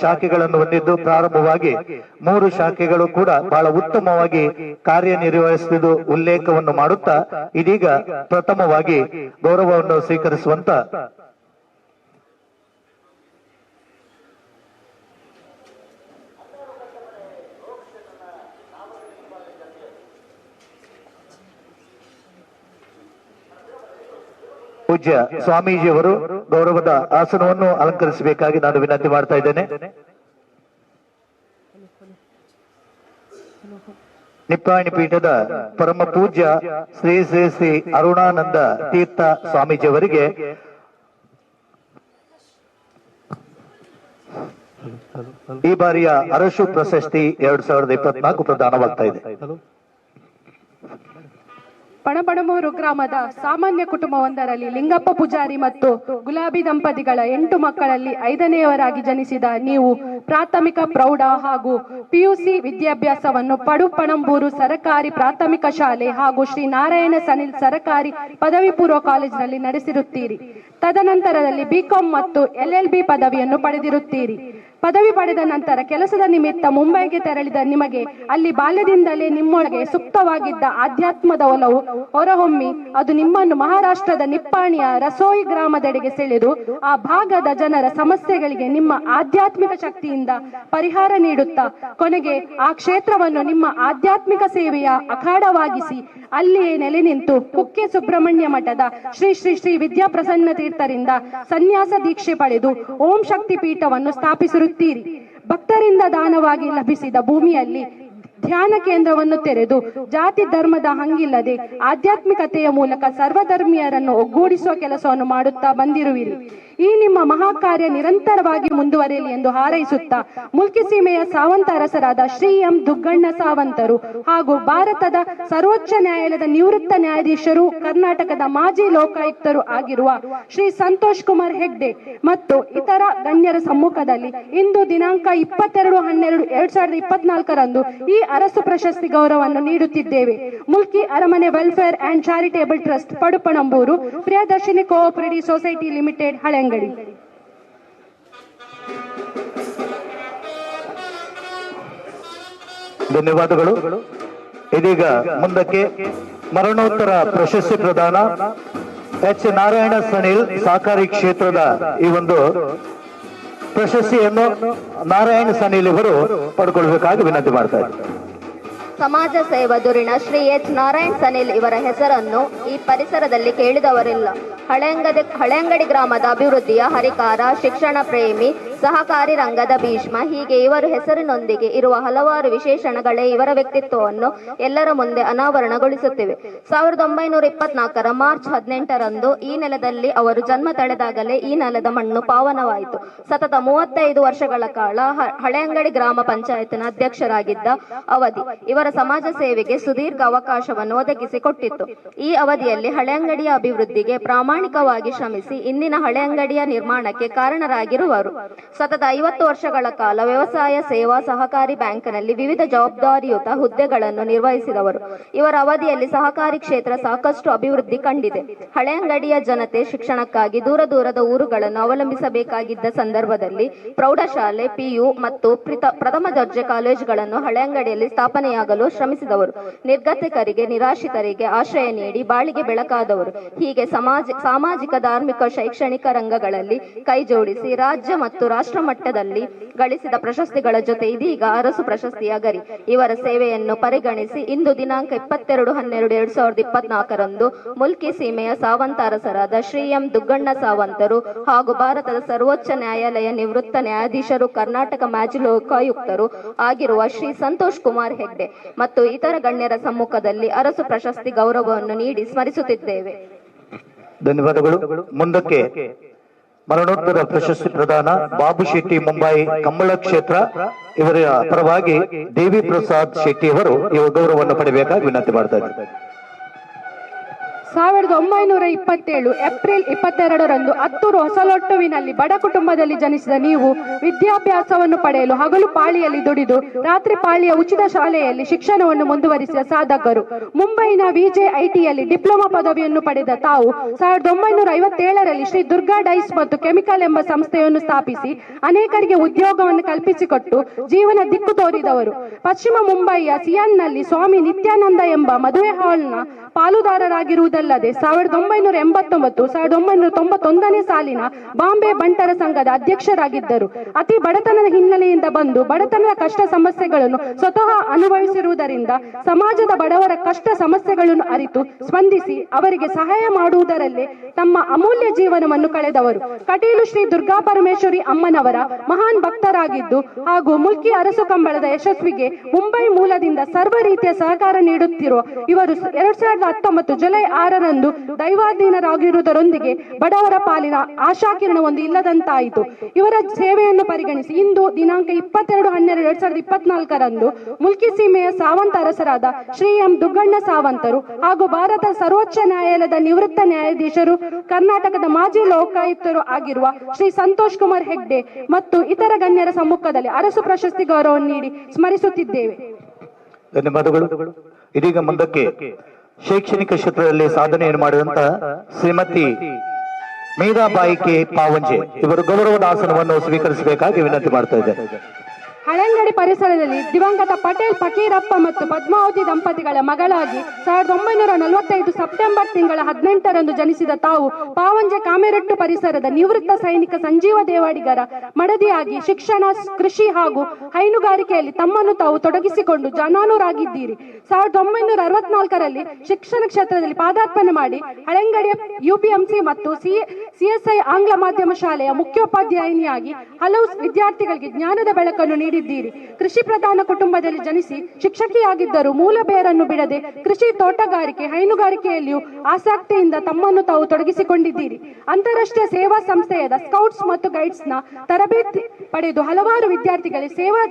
ಶಾಖೆಗಳನ್ನು ಹೊಂದಿದ್ದು, ಪ್ರಾರಂಭವಾಗಿ 3 ಶಾಖೆಗಳು ಕೂಡ ಬಹಳ ಉತ್ತಮವಾಗಿ ಕಾರ್ಯನಿರ್ವಹಿಸುತ್ತಿದ್ದು ಉಲ್ಲೇಖವನ್ನು ಮಾಡುತ್ತಾ ಇದೀಗ ಪ್ರಥಮವಾಗಿ ಗೌರವವನ್ನು ಸ್ವೀಕರಿಸುವಂತ ಪೂಜ್ಯ ಸ್ವಾಮೀಜಿಯವರು ಗೌರವದ ಆಸನವನ್ನು ಅಲಂಕರಿಸಬೇಕಾಗಿ ನಾನು ವಿನಂತಿ ಮಾಡ್ತಾ ಇದ್ದೇನೆ. ನಿಪ್ಪಾಣಿ ಪೀಠದ ಪರಮ ಪೂಜ್ಯ ಶ್ರೀ ಶ್ರೀ ಶ್ರೀ ಅರುಣಾನಂದ ತೀರ್ಥ ಸ್ವಾಮೀಜಿಯವರಿಗೆ ಈ ಬಾರಿಯ ಅರಸು ಪ್ರಶಸ್ತಿ 2024 ಪ್ರದಾನವಾಗ್ತಾ ಇದೆ. ಪಣಪಣಮೂರು ಗ್ರಾಮದ ಸಾಮಾನ್ಯ ಕುಟುಂಬವೊಂದರಲ್ಲಿ ಲಿಂಗಪ್ಪ ಪೂಜಾರಿ ಮತ್ತು ಗುಲಾಬಿ ದಂಪತಿಗಳ 8 ಮಕ್ಕಳಲ್ಲಿ 5ನೇಯವರಾಗಿ ಜನಿಸಿದ ನೀವು ಪ್ರಾಥಮಿಕ, ಪ್ರೌಢ ಹಾಗೂ ಪಿಯುಸಿ ವಿದ್ಯಾಭ್ಯಾಸವನ್ನು ಪಡುಪಣಂಬೂರು ಸರಕಾರಿ ಪ್ರಾಥಮಿಕ ಶಾಲೆ ಹಾಗೂ ಶ್ರೀ ನಾರಾಯಣ ಸನಿಲ್ ಸರಕಾರಿ ಪದವಿ ಪೂರ್ವ ಕಾಲೇಜಿನಲ್ಲಿ ನಡೆಸಿರುತ್ತೀರಿ. ತದನಂತರದಲ್ಲಿ ಬಿಕಾಂ ಮತ್ತು ಎಲ್ಎಲ್ಬಿ ಪದವಿಯನ್ನು ಪಡೆದಿರುತ್ತೀರಿ. ಪದವಿ ಪಡೆದ ನಂತರ ಕೆಲಸದ ನಿಮಿತ್ತ ಮುಂಬೈಗೆ ತೆರಳಿದ ನಿಮಗೆ ಅಲ್ಲಿ ಬಾಲ್ಯದಿಂದಲೇ ನಿಮ್ಮೊಳಗೆ ಸುಪ್ತವಾಗಿದ್ದ ಆಧ್ಯಾತ್ಮದ ಒಲವು ಹೊರಹೊಮ್ಮಿ ಅದು ನಿಮ್ಮನ್ನು ಮಹಾರಾಷ್ಟ್ರದ ನಿಪ್ಪಾಣಿಯ ರಸೋಯಿ ಗ್ರಾಮದೆಡೆಗೆ ಸೆಳೆದು ಆ ಭಾಗದ ಜನರ ಸಮಸ್ಯೆಗಳಿಗೆ ನಿಮ್ಮ ಆಧ್ಯಾತ್ಮಿಕ ಶಕ್ತಿಯಿಂದ ಪರಿಹಾರ ನೀಡುತ್ತಾ ಕೊನೆಗೆ ಆ ಕ್ಷೇತ್ರವನ್ನು ನಿಮ್ಮ ಆಧ್ಯಾತ್ಮಿಕ ಸೇವೆಯ ಅಖಾಡವಾಗಿಸಿ ಅಲ್ಲಿಯೇ ನೆಲೆ ನಿಂತು ಕುಕ್ಕೆ ಸುಬ್ರಹ್ಮಣ್ಯ ಮಠದ ಶ್ರೀ ಶ್ರೀ ಶ್ರೀ ವಿದ್ಯಾಪ್ರಸನ್ನ ತೀರ್ಥರಿಂದ ಸನ್ಯಾಸ ದೀಕ್ಷೆ ಪಡೆದು ಓಂ ಶಕ್ತಿ ಪೀಠವನ್ನು ಸ್ಥಾಪಿಸಿರುತ್ತೀರಿ. ಭಕ್ತರಿಂದ ದಾನವಾಗಿ ಲಭಿಸಿದ ಭೂಮಿಯಲ್ಲಿ ಧ್ಯಾನ ಕೇಂದ್ರವನ್ನು ತೆರೆದು ಜಾತಿ ಧರ್ಮದ ಹಂಗಿಲ್ಲದೆ ಆಧ್ಯಾತ್ಮಿಕತೆಯ ಮೂಲಕ ಸರ್ವಧರ್ಮೀಯರನ್ನು ಒಗ್ಗೂಡಿಸುವ ಕೆಲಸವನ್ನು ಮಾಡುತ್ತಾ ಬಂದಿರುವಿರಿ. ಈ ನಿಮ್ಮ ಮಹಾಕಾರ್ಯ ನಿರಂತರವಾಗಿ ಮುಂದುವರೆಯಲಿ ಎಂದು ಹಾರೈಸುತ್ತಾ ಮುಲ್ಕಿ ಸೀಮೆಯ ಸಾವಂತ ಅರಸರಾದ ಶ್ರೀ ಎಂ ದುಗ್ಗಣ್ಣ ಸಾವಂತರು ಹಾಗೂ ಭಾರತದ ಸರ್ವೋಚ್ಚ ನ್ಯಾಯಾಲಯದ ನಿವೃತ್ತ ನ್ಯಾಯಾಧೀಶರು, ಕರ್ನಾಟಕದ ಮಾಜಿ ಲೋಕಾಯುಕ್ತರು ಆಗಿರುವ ಶ್ರೀ ಸಂತೋಷ್ ಕುಮಾರ್ ಹೆಗ್ಡೆ ಮತ್ತು ಇತರ ಗಣ್ಯರ ಸಮ್ಮುಖದಲ್ಲಿ ಇಂದು ದಿನಾಂಕ 22/12/2024 ಈ ಅರಸು ಪ್ರಶಸ್ತಿ ಗೌರವವನ್ನು ನೀಡುತ್ತಿದ್ದೇವೆ. ಮುಲ್ಕಿ ಅರಮನೆ welfare and charitable trust, Padupanambur, Priyadarshini cooperative society limited, Haleyangadi. ಧನ್ಯವಾದಗಳು. ಇದೀಗ ಮುಂದಕ್ಕೆ ಮರಣೋತ್ತರ ಪ್ರಶಸ್ತಿ ಪ್ರದಾನ ಎಚ್ ನಾರಾಯಣ ಸನಿಲ್ ಸಹಕಾರಿ ಕ್ಷೇತ್ರದ ಈ ಒಂದು ಪ್ರಶಸ್ತಿಯನ್ನು ನಾರಾಯಣ ಸನಿಲ್ ಇವರು ಪಡ್ಕೊಳ್ಬೇಕಾಗಿ ವಿನಂತಿ ಮಾಡ್ತಾ ಇದ್ದಾರೆ. ಸಮಾಜ ಸೇವಾ ಧುರೀಣ ಶ್ರೀ ಎಚ್ ನಾರಾಯಣ್ ಸನಿಲ್ ಇವರ ಹೆಸರನ್ನು ಈ ಪರಿಸರದಲ್ಲಿ ಕೇಳಿದವರಿಲ್ಲ. ಹಳೆಯಂಗಡಿ ಗ್ರಾಮದ ಅಭಿವೃದ್ಧಿಯ ಹರಿಕಾರ, ಶಿಕ್ಷಣ ಪ್ರೇಮಿ, ಸಹಕಾರಿ ರಂಗದ ಭೀಷ್ಮ, ಹೀಗೆ ಇವರು ಹೆಸರಿನೊಂದಿಗೆ ಇರುವ ಹಲವಾರು ವಿಶೇಷಣಗಳೇ ಇವರ ವ್ಯಕ್ತಿತ್ವವನ್ನು ಎಲ್ಲರ ಮುಂದೆ ಅನಾವರಣಗೊಳಿಸುತ್ತಿವೆ. 1924ರ ಮಾರ್ಚ್ 18ರಂದು ಈ ನೆಲದಲ್ಲಿ ಅವರು ಜನ್ಮ ತಳೆದಾಗಲೇ ಈ ನೆಲದ ಮಣ್ಣು ಪಾವನವಾಯಿತು. ಸತತ 35 ವರ್ಷಗಳ ಕಾಲ ಹಳೆಯಂಗಡಿ ಗ್ರಾಮ ಪಂಚಾಯತ್ನ ಅಧ್ಯಕ್ಷರಾಗಿದ್ದ ಅವಧಿ ಇವರ ಸಮಾಜ ಸೇವೆಗೆ ಸುದೀರ್ಘ ಅವಕಾಶವನ್ನು ಒದಗಿಸಿಕೊಟ್ಟಿತ್ತು. ಈ ಅವಧಿಯಲ್ಲಿ ಹಳೆಯಂಗಡಿಯ ಅಭಿವೃದ್ಧಿಗೆ ಪ್ರಾಮಾಣಿಕವಾಗಿ ಶ್ರಮಿಸಿ ಇಂದಿನ ಹಳೆಯಂಗಡಿಯ ನಿರ್ಮಾಣಕ್ಕೆ ಕಾರಣರಾಗಿರುವರು. ಸತತ 50 ವರ್ಷಗಳ ಕಾಲ ವ್ಯವಸಾಯ ಸೇವಾ ಸಹಕಾರಿ ಬ್ಯಾಂಕ್ನಲ್ಲಿ ವಿವಿಧ ಜವಾಬ್ದಾರಿಯುತ ಹುದ್ದೆಗಳನ್ನು ನಿರ್ವಹಿಸಿದವರು. ಇವರ ಅವಧಿಯಲ್ಲಿ ಸಹಕಾರಿ ಕ್ಷೇತ್ರ ಸಾಕಷ್ಟು ಅಭಿವೃದ್ಧಿ ಕಂಡಿದೆ. ಹಳೆಯಂಗಡಿಯ ಜನತೆ ಶಿಕ್ಷಣಕ್ಕಾಗಿ ದೂರ ದೂರದ ಊರುಗಳನ್ನು ಅವಲಂಬಿಸಬೇಕಾಗಿದ್ದ ಸಂದರ್ಭದಲ್ಲಿ ಪ್ರೌಢಶಾಲೆ, ಪಿಯು ಮತ್ತು ಪ್ರಥಮ ದರ್ಜೆ ಕಾಲೇಜುಗಳನ್ನು ಹಳೆಯಂಗಡಿಯಲ್ಲಿ ಸ್ಥಾಪನೆಯಾಗಲು ಶ್ರಮಿಸಿದವರು. ನಿರ್ಗತಿಕರಿಗೆ, ನಿರಾಶ್ರಿತರಿಗೆ ಆಶ್ರಯ ನೀಡಿ ಬಾಳಿಗೆ ಬೆಳಕಾದವರು. ಹೀಗೆ ಸಾಮಾಜಿಕ, ಧಾರ್ಮಿಕ, ಶೈಕ್ಷಣಿಕ ರಂಗಗಳಲ್ಲಿ ಕೈಜೋಡಿಸಿ ರಾಜ್ಯ ಮತ್ತು ರಾಷ್ಟ್ರ ಮಟ್ಟದಲ್ಲಿ ಗಳಿಸಿದ ಪ್ರಶಸ್ತಿಗಳ ಜೊತೆ ಇದೀಗ ಅರಸು ಪ್ರಶಸ್ತಿಯ ಗರಿ. ಇವರ ಸೇವೆಯನ್ನು ಪರಿಗಣಿಸಿ ಇಂದು ದಿನಾಂಕ 22/12/2024 ಮುಲ್ಕಿ ಸೀಮೆಯ ಸಾವಂತ ಅರಸರಾದ ಶ್ರೀ ಎಂ ದುಗ್ಗಣ್ಣ ಸಾವಂತರು ಹಾಗೂ ಭಾರತದ ಸರ್ವೋಚ್ಚ ನ್ಯಾಯಾಲಯ ನಿವೃತ್ತ ನ್ಯಾಯಾಧೀಶರು, ಕರ್ನಾಟಕ ಮಾಜಿ ಲೋಕಾಯುಕ್ತರು ಆಗಿರುವ ಶ್ರೀ ಸಂತೋಷ್ ಕುಮಾರ್ ಹೆಗ್ಡೆ ಮತ್ತು ಇತರ ಗಣ್ಯರ ಸಮ್ಮುಖದಲ್ಲಿ ಅರಸು ಪ್ರಶಸ್ತಿ ಗೌರವವನ್ನು ನೀಡಿ ಸ್ಮರಿಸುತ್ತಿದ್ದೇವೆ. ಧನ್ಯವಾದಗಳು. ಮುಂದಕ್ಕೆ ಮರಣೋತ್ತರ ಪ್ರಶಸ್ತಿ ಪ್ರದಾನ ಬಾಬು ಶೆಟ್ಟಿ, ಮುಂಬೈ ಕಂಬಳ ಕ್ಷೇತ್ರ ಇವರ ಪರವಾಗಿ ದೇವಿ ಪ್ರಸಾದ್ ಶೆಟ್ಟಿ ಅವರು ಈ ಗೌರವವನ್ನು ಪಡೆಯಬೇಕಾಗಿ ವಿನಂತಿ ಮಾಡ್ತಾ ಇದ್ದಾರೆ. 1927 April 22ರಂದು ಅತ್ತೂರು ಹೊಸಲೊಟ್ಟುವಿನಲ್ಲಿ ಬಡ ಕುಟುಂಬದಲ್ಲಿ ಜನಿಸಿದ ನೀವು ವಿದ್ಯಾಭ್ಯಾಸವನ್ನು ಪಡೆಯಲು ಹಗಲು ಪಾಳಿಯಲ್ಲಿ ದುಡಿದು ರಾತ್ರಿ ಪಾಳಿಯ ಉಚಿತ ಶಾಲೆಯಲ್ಲಿ ಶಿಕ್ಷಣವನ್ನು ಮುಂದುವರಿಸಿದ ಸಾಧಕರು. ಮುಂಬೈನ ವಿಜೆಐಟಿಯಲ್ಲಿ ಡಿಪ್ಲೊಮಾ ಪದವಿಯನ್ನು ಪಡೆದ ತಾವು 1957ರಲ್ಲಿ ಶ್ರೀ ದುರ್ಗಾ ಡೈಸ್ ಮತ್ತು ಕೆಮಿಕಲ್ ಎಂಬ ಸಂಸ್ಥೆಯನ್ನು ಸ್ಥಾಪಿಸಿ ಅನೇಕರಿಗೆ ಉದ್ಯೋಗವನ್ನು ಕಲ್ಪಿಸಿಕೊಟ್ಟು ಜೀವನ ದಿಕ್ಕು ತೋರಿದವರು. ಪಶ್ಚಿಮ ಮುಂಬಯಿಯ ಸಿಯಾನ್ನಲ್ಲಿ ಸ್ವಾಮಿ ನಿತ್ಯಾನಂದ ಎಂಬ ಮದುವೆ ಹಾಲ್ನ ಪಾಲುದಾರರಾಗಿರುವುದಲ್ಲದೆ 1989 1991 ಸಾಲಿನ ಬಾಂಬೆ ಬಂಟರ ಸಂಘದ ಅಧ್ಯಕ್ಷರಾಗಿದ್ದರು. ಅತಿ ಬಡತನದ ಹಿನ್ನೆಲೆಯಿಂದ ಬಂದು ಬಡತನದ ಕಷ್ಟ ಸಮಸ್ಯೆಗಳನ್ನು ಸ್ವತಃ ಅನುಭವಿಸಿರುವುದರಿಂದ ಸಮಾಜದ ಬಡವರ ಕಷ್ಟ ಸಮಸ್ಯೆಗಳನ್ನು ಅರಿತು ಸ್ಪಂದಿಸಿ ಅವರಿಗೆ ಸಹಾಯ ಮಾಡುವುದರಲ್ಲೇ ತಮ್ಮ ಅಮೂಲ್ಯ ಜೀವನವನ್ನು ಕಳೆದವರು. ಕಟೀಲು ಶ್ರೀ ದುರ್ಗಾ ಪರಮೇಶ್ವರಿ ಅಮ್ಮನವರ ಮಹಾನ್ ಭಕ್ತರಾಗಿದ್ದು ಹಾಗೂ ಮುಲ್ಕಿ ಅರಸು ಕಂಬಳದ ಯಶಸ್ವಿಗೆ ಮುಂಬೈ ಮೂಲದಿಂದ ಸರ್ವ ರೀತಿಯ ಸಹಕಾರ ನೀಡುತ್ತಿರುವ ಇವರು 2019 ಜುಲೈ 6ರಂದು ದೈವಾಧೀನರಾಗಿರುವುದರೊಂದಿಗೆ ಬಡವರ ಪಾಲಿನ ಆಶಾಕಿರಣವೊಂದು ಇಲ್ಲದಂತಾಯಿತು. ಇವರ ಸೇವೆಯನ್ನು ಪರಿಗಣಿಸಿ ಇಂದು ದಿನಾಂಕ 22/12/2024ರಂದು ಮುಲ್ಕಿ ಸೀಮೆಯ ಸಾವಂತ ಅರಸರಾದ ಶ್ರೀ ಎಂ ದುಗ್ಗಣ್ಣ ಸಾವಂತರು ಹಾಗೂ ಭಾರತ ಸರ್ವೋಚ್ಚ ನ್ಯಾಯಾಲಯದ ನಿವೃತ್ತ ನ್ಯಾಯಾಧೀಶರು, ಕರ್ನಾಟಕದ ಮಾಜಿ ಲೋಕಾಯುಕ್ತರು ಆಗಿರುವ ಶ್ರೀ ಸಂತೋಷ್ ಕುಮಾರ್ ಹೆಗ್ಡೆ ಮತ್ತು ಇತರ ಗಣ್ಯರ ಸಮ್ಮುಖದಲ್ಲಿ ಅರಸು ಪ್ರಶಸ್ತಿ ಗೌರವವನ್ನು ನೀಡಿ ಸ್ಮರಿಸುತ್ತಿದ್ದೇವೆ. ಧನ್ಯವಾದಗಳು. ಇದೀಗ ಮುಂದಕ್ಕೆ ಶೈಕ್ಷಣಿಕ ಕ್ಷೇತ್ರದಲ್ಲಿ ಸಾಧನೆಯನ್ನು ಮಾಡಿದಂತಹ ಶ್ರೀಮತಿ ಮೀರಾಬಾಯಿ ಕೆ ಪಾವಂಜೆ ಇವರು ಗೌರವದ ಆಸನವನ್ನು ಸ್ವೀಕರಿಸಬೇಕಾಗಿ ವಿನಂತಿ ಮಾಡ್ತಾ ಇದ್ದಾರೆ. ಹಳೆಂಗಡಿ ಪರಿಸರದಲ್ಲಿ ದಿವಂಗತ ಪಟೇಲ್ ಫಕೀರಪ್ಪ ಮತ್ತು ಪದ್ಮಾವತಿ ದಂಪತಿಗಳ ಮಗಳಾಗಿ 1945 ಸೆಪ್ಟೆಂಬರ್ ತಿಂಗಳ 18ರಂದು ಜನಿಸಿದ ತಾವು ಪಾವಂಜೆ ಕಾಮೆರಟ್ಟು ಪರಿಸರದ ನಿವೃತ್ತ ಸೈನಿಕ ಸಂಜೀವ ದೇವಾಡಿಗರ ಮಡದಿಯಾಗಿ ಶಿಕ್ಷಣ, ಕೃಷಿ ಹಾಗೂ ಹೈನುಗಾರಿಕೆಯಲ್ಲಿ ತಮ್ಮನ್ನು ತಾವು ತೊಡಗಿಸಿಕೊಂಡು ಜನಾನುರಾಗಿದ್ದೀರಿ. 1964ರಲ್ಲಿ ಶಿಕ್ಷಣ ಕ್ಷೇತ್ರದಲ್ಲಿ ಪಾದಾರ್ಪಣೆ ಮಾಡಿ ಹಳೆಂಗಡಿಯ ಯುಪಿಎಂಸಿ ಮತ್ತು ಸಿಎಸ್ಐ ಆಂಗ್ಲ ಮಾಧ್ಯಮ ಶಾಲೆಯ ಮುಖ್ಯೋಪಾಧ್ಯಾಯಿನಿಯಾಗಿ ಹಲವು ವಿದ್ಯಾರ್ಥಿಗಳಿಗೆ ಜ್ಞಾನದ ಬೆಳಕನ್ನು ನೀಡಿದ್ದೀರಿ. ಕೃಷಿ ಪ್ರಧಾನ ಕುಟುಂಬದಲ್ಲಿ ಜನಿಸಿ ಶಿಕ್ಷಕಿಯಾಗಿದ್ದರೂ ಮೂಲ ಬೇರನ್ನು ಬಿಡದೆ ಕೃಷಿ, ತೋಟಗಾರಿಕೆ, ಹೈನುಗಾರಿಕೆಯಲ್ಲಿಯೂ ಆಸಕ್ತಿಯಿಂದ ತಮ್ಮನ್ನು ತಾವು ತೊಡಗಿಸಿಕೊಂಡಿದ್ದೀರಿ. ಅಂತಾರಾಷ್ಟ್ರೀಯ ಸೇವಾ ಸಂಸ್ಥೆಯಾದ ಸ್ಕೌಟ್ಸ್ ಮತ್ತು ಗೈಡ್ಸ್ನ ತರಬೇತಿ ಪಡೆದು ಹಲವಾರು ವಿದ್ಯಾರ್ಥಿಗಳಿಗೆ ಸೇವಾ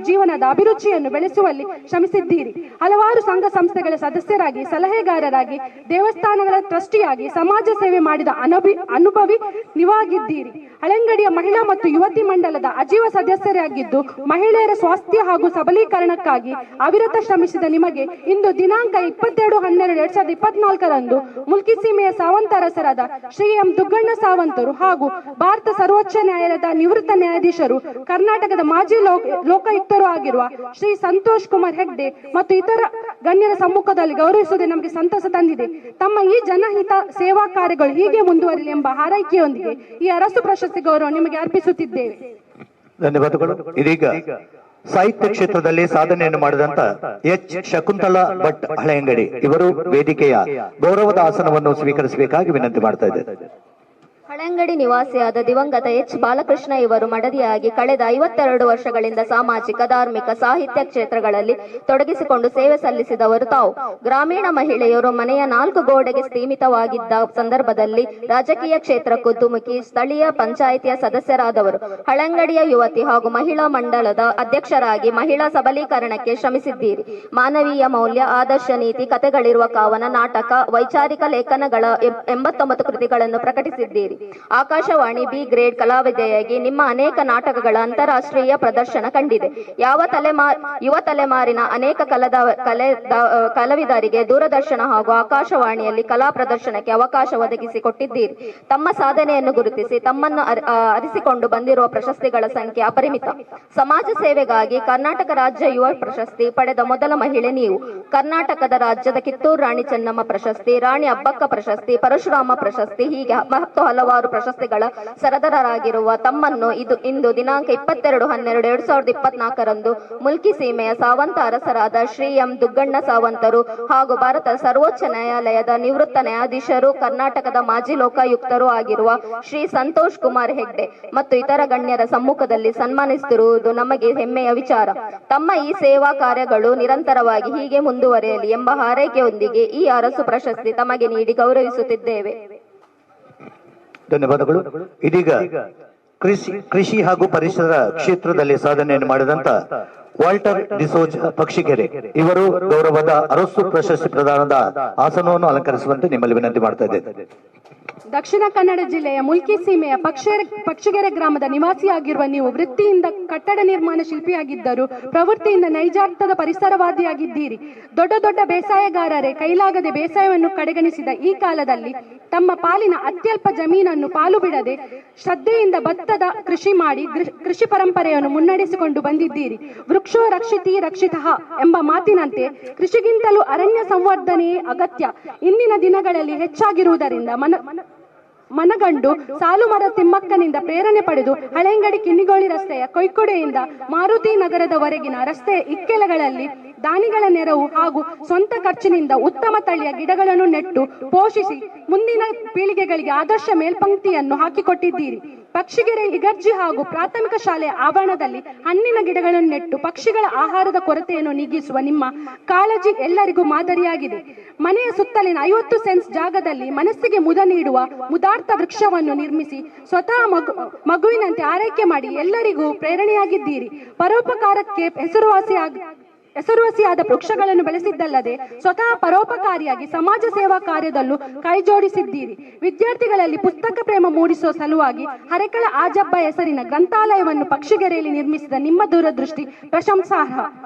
ಜೀವನದ ಅಭಿರುಚಿಯನ್ನು ಬೆಳೆಸುವಲ್ಲಿ ಶ್ರಮಿಸಿದ್ದೀರಿ. ಹಲವಾರು ಸಂಘ ಸಂಸ್ಥೆಗಳ ಸದಸ್ಯರಾಗಿ, ಸಲಹೆಗಾರರಾಗಿ, ದೇವಸ್ಥಾನಗಳ ಟ್ರಸ್ಟಿಯಾಗಿ ಸಮಾಜ ಸೇವೆ ಮಾಡಿದ ಅನುಭವಿ ನೀವಾಗಿದ್ದೀರಿ. ಹಳೆಂಗಡಿಯ ಮಹಿಳಾ ಮತ್ತು ಯುವತಿ ಮಂಡಲದ ಅಜೀವ ಸದಸ್ಯರಾಗಿದ್ದು ಮಹಿಳೆಯರ ಸ್ವಾಸ್ಥ್ಯ ಹಾಗೂ ಸಬಲೀಕರಣಕ್ಕಾಗಿ ಅವಿರತ ಶ್ರಮಿಸಿದ ನಿಮಗೆ ಇಂದು ದಿನಾಂಕ 22/12/2024ರಂದು ಮುಲ್ಕಿ ಸೀಮೆಯ ಸಾವಂತ ಅರಸರಾದ ಶ್ರೀ ಎಂ ದುಗ್ಗಣ್ಣ ಸಾವಂತರು ಹಾಗೂ ಭಾರತ ಸರ್ವೋಚ್ಚ ನ್ಯಾಯಾಲಯದ ನಿವೃತ್ತ ನ್ಯಾಯಾಧೀಶರು, ಕರ್ನಾಟಕದ ಮಾಜಿ ಲೋಕಾಯುಕ್ತರು ಆಗಿರುವ ಶ್ರೀ ಸಂತೋಷ್ ಕುಮಾರ್ ಹೆಗ್ಡೆ ಮತ್ತು ಇತರ ಗಣ್ಯರ ಸಮ್ಮುಖದಲ್ಲಿ ಗೌರವಿಸುವುದು ನಮಗೆ ಸಂತಸ ತಂದಿದೆ. ತಮ್ಮ ಈ ಜನಹಿತ ಸೇವಾ ಕಾರ್ಯಗಳು ಹೀಗೆ ಮುಂದುವರಿಯಲಿ ಎಂಬ ಹಾರೈಕೆಯೊಂದಿಗೆ ಈ ಅರಸು ಪ್ರಶಸ್ತಿ ಗೌರವ ನಿಮಗೆ ಅರ್ಪಿಸುತ್ತಿದ್ದೇವೆ. ಧನ್ಯವಾದಗಳು. ಇದೀಗ ಸಾಹಿತ್ಯ ಕ್ಷೇತ್ರದಲ್ಲಿ ಸಾಧನೆಯನ್ನು ಮಾಡಿದಂತ ಎಚ್ ಶಕುಂತಲಾ ಭಟ್ ಹಳೆಯಂಗಡಿ ಇವರು ವೇದಿಕೆಯ ಗೌರವದ ಆಸನವನ್ನು ಸ್ವೀಕರಿಸಬೇಕಾಗಿ ವಿನಂತಿ ಮಾಡ್ತಾ ಇದ್ದಾರೆ. ಹಳೆಂಗಡಿ ನಿವಾಸಿಯಾದ ದಿವಂಗತ ಎಚ್ ಬಾಲಕೃಷ್ಣ ಇವರು ಮಡದಿಯಾಗಿ ಕಳೆದ 52 ವರ್ಷಗಳಿಂದ ಸಾಮಾಜಿಕ, ಧಾರ್ಮಿಕ, ಸಾಹಿತ್ಯ ಕ್ಷೇತ್ರಗಳಲ್ಲಿ ತೊಡಗಿಸಿಕೊಂಡು ಸೇವೆ ಸಲ್ಲಿಸಿದವರು ತಾವು. ಗ್ರಾಮೀಣ ಮಹಿಳೆಯರು ಮನೆಯ 4 ಗೋಡೆಗೆ ಸೀಮಿತವಾಗಿದ್ದ ಸಂದರ್ಭದಲ್ಲಿ ರಾಜಕೀಯ ಕ್ಷೇತ್ರಕ್ಕೂ ಧುಮುಕಿ ಸ್ಥಳೀಯ ಪಂಚಾಯಿತಿಯ ಸದಸ್ಯರಾದವರು. ಹಳೆಂಗಡಿಯ ಯುವತಿ ಹಾಗೂ ಮಹಿಳಾ ಮಂಡಳದ ಅಧ್ಯಕ್ಷರಾಗಿ ಮಹಿಳಾ ಸಬಲೀಕರಣಕ್ಕೆ ಶ್ರಮಿಸಿದ್ದೀರಿ. ಮಾನವೀಯ ಮೌಲ್ಯ, ಆದರ್ಶ ನೀತಿ ಕಥೆಗಳಿರುವ ಕಾವನ, ನಾಟಕ, ವೈಚಾರಿಕ ಲೇಖನಗಳ 89 ಕೃತಿಗಳನ್ನು ಪ್ರಕಟಿಸಿದ್ದೀರಿ. ಆಕಾಶವಾಣಿ ಬಿ ಗ್ರೇಡ್ ಕಲಾವಿದೆಯಾಗಿ ನಿಮ್ಮ ಅನೇಕ ನಾಟಕಗಳ ಅಂತಾರಾಷ್ಟ್ರೀಯ ಪ್ರದರ್ಶನ ಕಂಡಿದೆ. ಯುವ ತಲೆಮಾರಿನ ಅನೇಕ ಕಲಾವಿದರಿಗೆ ದೂರದರ್ಶನ ಹಾಗೂ ಆಕಾಶವಾಣಿಯಲ್ಲಿ ಕಲಾ ಪ್ರದರ್ಶನಕ್ಕೆ ಅವಕಾಶ ಒದಗಿಸಿಕೊಟ್ಟಿದ್ದೀರಿ. ತಮ್ಮ ಸಾಧನೆಯನ್ನು ಗುರುತಿಸಿ ತಮ್ಮನ್ನು ಅರಿಸಿಕೊಂಡು ಬಂದಿರುವ ಪ್ರಶಸ್ತಿಗಳ ಸಂಖ್ಯೆ ಅಪರಿಮಿತ. ಸಮಾಜ ಸೇವೆಗಾಗಿ ಕರ್ನಾಟಕ ರಾಜ್ಯ ಯುವ ಪ್ರಶಸ್ತಿ ಪಡೆದ ಮೊದಲ ಮಹಿಳೆ ನೀವು. ಕರ್ನಾಟಕದ ರಾಜ್ಯದ ಕಿತ್ತೂರು ರಾಣಿ ಚೆನ್ನಮ್ಮ ಪ್ರಶಸ್ತಿ, ರಾಣಿ ಅಬ್ಬಕ್ಕ ಪ್ರಶಸ್ತಿ, ಪರಶುರಾಮ ಪ್ರಶಸ್ತಿ, ಹೀಗೆ ಮತ್ತು ಹಲವಾರು ಪ್ರಶಸ್ತಿಗಳ ಸರದಾರರಾಗಿರುವ ತಮ್ಮನ್ನು ಇಂದು ದಿನಾಂಕ 22/12/2024ರಂದು ಮುಲ್ಕಿ ಸೀಮೆಯ ಸಾವಂತ ಅರಸರಾದ ಶ್ರೀ ಎಂ ದುಗ್ಗಣ್ಣ ಸಾವಂತರು ಹಾಗೂ ಭಾರತ ಸರ್ವೋಚ್ಚ ನ್ಯಾಯಾಲಯದ ನಿವೃತ್ತ ನ್ಯಾಯಾಧೀಶರು, ಕರ್ನಾಟಕದ ಮಾಜಿ ಲೋಕಾಯುಕ್ತರೂ ಆಗಿರುವ ಶ್ರೀ ಸಂತೋಷ್ ಕುಮಾರ್ ಹೆಗ್ಡೆ ಮತ್ತು ಇತರ ಗಣ್ಯರ ಸಮ್ಮುಖದಲ್ಲಿ ಸನ್ಮಾನಿಸುತ್ತಿರುವುದು ನಮಗೆ ಹೆಮ್ಮೆಯ ವಿಚಾರ. ತಮ್ಮ ಈ ಸೇವಾ ಕಾರ್ಯಗಳು ನಿರಂತರವಾಗಿ ಹೀಗೆ ಮುಂದುವರೆಯಲಿ ಎಂಬ ಹಾರೈಕೆಯೊಂದಿಗೆ ಈ ಅರಸು ಪ್ರಶಸ್ತಿ ತಮಗೆ ನೀಡಿ ಗೌರವಿಸುತ್ತಿದ್ದೇವೆ. ಧನ್ಯವಾದಗಳು. ಇದೀಗ ಕೃಷಿ ಹಾಗೂ ಪರಿಸರ ಕ್ಷೇತ್ರದಲ್ಲಿ ಸಾಧನೆಯನ್ನು ಮಾಡಿದಂತ Walter D'Souza Pakshikere ಇವರು ಗೌರವದ ಅರಸು ಪ್ರಶಸ್ತಿ ಪ್ರದಾನದ ಆಸನವನ್ನು ಅಲಂಕರಿಸುವಂತೆ ನಿಮ್ಮಲ್ಲಿ ವಿನಂತಿ ಮಾಡ್ತಾ ಇದ್ದೇನೆ. ದಕ್ಷಿಣ ಕನ್ನಡ ಜಿಲ್ಲೆಯ ಮುಲ್ಕಿ ಸೀಮೆಯ ಪಕ್ಷಿಗೆರೆ ಗ್ರಾಮದ ನಿವಾಸಿಯಾಗಿರುವ ನೀವು ವೃತ್ತಿಯಿಂದ ಕಟ್ಟಡ ನಿರ್ಮಾಣ ಶಿಲ್ಪಿಯಾಗಿದ್ದರು ಪ್ರವೃತ್ತಿಯಿಂದ ನೈಜಾರ್ಥದ ಪರಿಸರವಾದಿಯಾಗಿದ್ದೀರಿ. ದೊಡ್ಡ ದೊಡ್ಡ ಬೇಸಾಯಗಾರರೇ ಕೈಲಾಗದೆ ಬೇಸಾಯವನ್ನು ಕಡೆಗಣಿಸಿದ ಈ ಕಾಲದಲ್ಲಿ ತಮ್ಮ ಪಾಲಿನ ಅತ್ಯಲ್ಪ ಜಮೀನನ್ನು ಪಾಲು ಬಿಡದೆ ಶ್ರದ್ಧೆಯಿಂದ ಭತ್ತದ ಕೃಷಿ ಮಾಡಿ ಕೃಷಿ ಪರಂಪರೆಯನ್ನು ಮುನ್ನಡೆಸಿಕೊಂಡು ಬಂದಿದ್ದೀರಿ. ವೃಕ್ಷೋ ರಕ್ಷಿತಿ ರಕ್ಷಿತಃ ಎಂಬ ಮಾತಿನಂತೆ ಕೃಷಿಗಿಂತಲೂ ಅರಣ್ಯ ಸಂವರ್ಧನೆಯೇ ಅಗತ್ಯ ಇಂದಿನ ದಿನಗಳಲ್ಲಿ ಹೆಚ್ಚಾಗಿರುವುದರಿಂದ ಮನಗಂಡು ಸಾಲುಮರ ತಿಮ್ಮಕ್ಕನಿಂದ ಪ್ರೇರಣೆ ಪಡೆದು ಹಳೆಯಂಗಡಿ ಕಿನ್ನಿಗೋಳಿ ರಸ್ತೆಯ ಕೊಯ್ಕೊಡೆಯಿಂದ ಮಾರುತಿ ನಗರದವರೆಗಿನ ರಸ್ತೆಯ ಇಕ್ಕೆಲಗಳಲ್ಲಿ ದಾನಿಗಳ ನೆರವು ಹಾಗೂ ಸ್ವಂತ ಖರ್ಚಿನಿಂದ ಉತ್ತಮ ತಳಿಯ ಗಿಡಗಳನ್ನು ನೆಟ್ಟು ಪೋಷಿಸಿ ಮುಂದಿನ ಪೀಳಿಗೆಗಳಿಗೆ ಆದರ್ಶ ಮೇಲ್ಪಂಕ್ತಿಯನ್ನು ಹಾಕಿಕೊಟ್ಟಿದ್ದೀರಿ. ಪಕ್ಷಿಗೆರೆ ಇಗರ್ಜಿ ಹಾಗೂ ಪ್ರಾಥಮಿಕ ಶಾಲೆಯ ಆವರಣದಲ್ಲಿ ಹಣ್ಣಿನ ಗಿಡಗಳನ್ನು ನೆಟ್ಟು ಪಕ್ಷಿಗಳ ಆಹಾರದ ಕೊರತೆಯನ್ನು ನೀಗಿಸುವ ನಿಮ್ಮ ಕಾಳಜಿ ಎಲ್ಲರಿಗೂ ಮಾದರಿಯಾಗಿದೆ. ಮನೆಯ ಸುತ್ತಲಿನ 50 ಸೆನ್ಸ್ ಜಾಗದಲ್ಲಿ ಮನಸ್ಸಿಗೆ ಮುದ ನೀಡುವ ಮುದಾರ್ಥ ವೃಕ್ಷವನ್ನು ನಿರ್ಮಿಸಿ ಸ್ವತಃ ಮಗುವಿನಂತೆ ಆರೈಕೆ ಮಾಡಿ ಎಲ್ಲರಿಗೂ ಪ್ರೇರಣೆಯಾಗಿದ್ದೀರಿ. ಪರೋಪಕಾರಕ್ಕೆ ಹೆಸರುವಾಸಿಯಾದ ವೃಕ್ಷಗಳನ್ನು ಬೆಳೆಸಿದ್ದಲ್ಲದೆ ಸ್ವತಃ ಪರೋಪಕಾರಿಯಾಗಿ ಸಮಾಜ ಸೇವಾ ಕಾರ್ಯದಲ್ಲೂ ಕೈಜೋಡಿಸಿದ್ದೀರಿ. ವಿದ್ಯಾರ್ಥಿಗಳಲ್ಲಿ ಪುಸ್ತಕ ಪ್ರೇಮ ಮೂಡಿಸುವ ಸಲುವಾಗಿ ಹರೆಕಳ ಆಜಬ್ಬ ಹೆಸರಿನ ಗ್ರಂಥಾಲಯವನ್ನು ಪಕ್ಷಿಗೆರೆಯಲ್ಲಿ ನಿರ್ಮಿಸಿದ ನಿಮ್ಮ ದೂರದೃಷ್ಟಿ ಪ್ರಶಂಸಾರ್ಹ.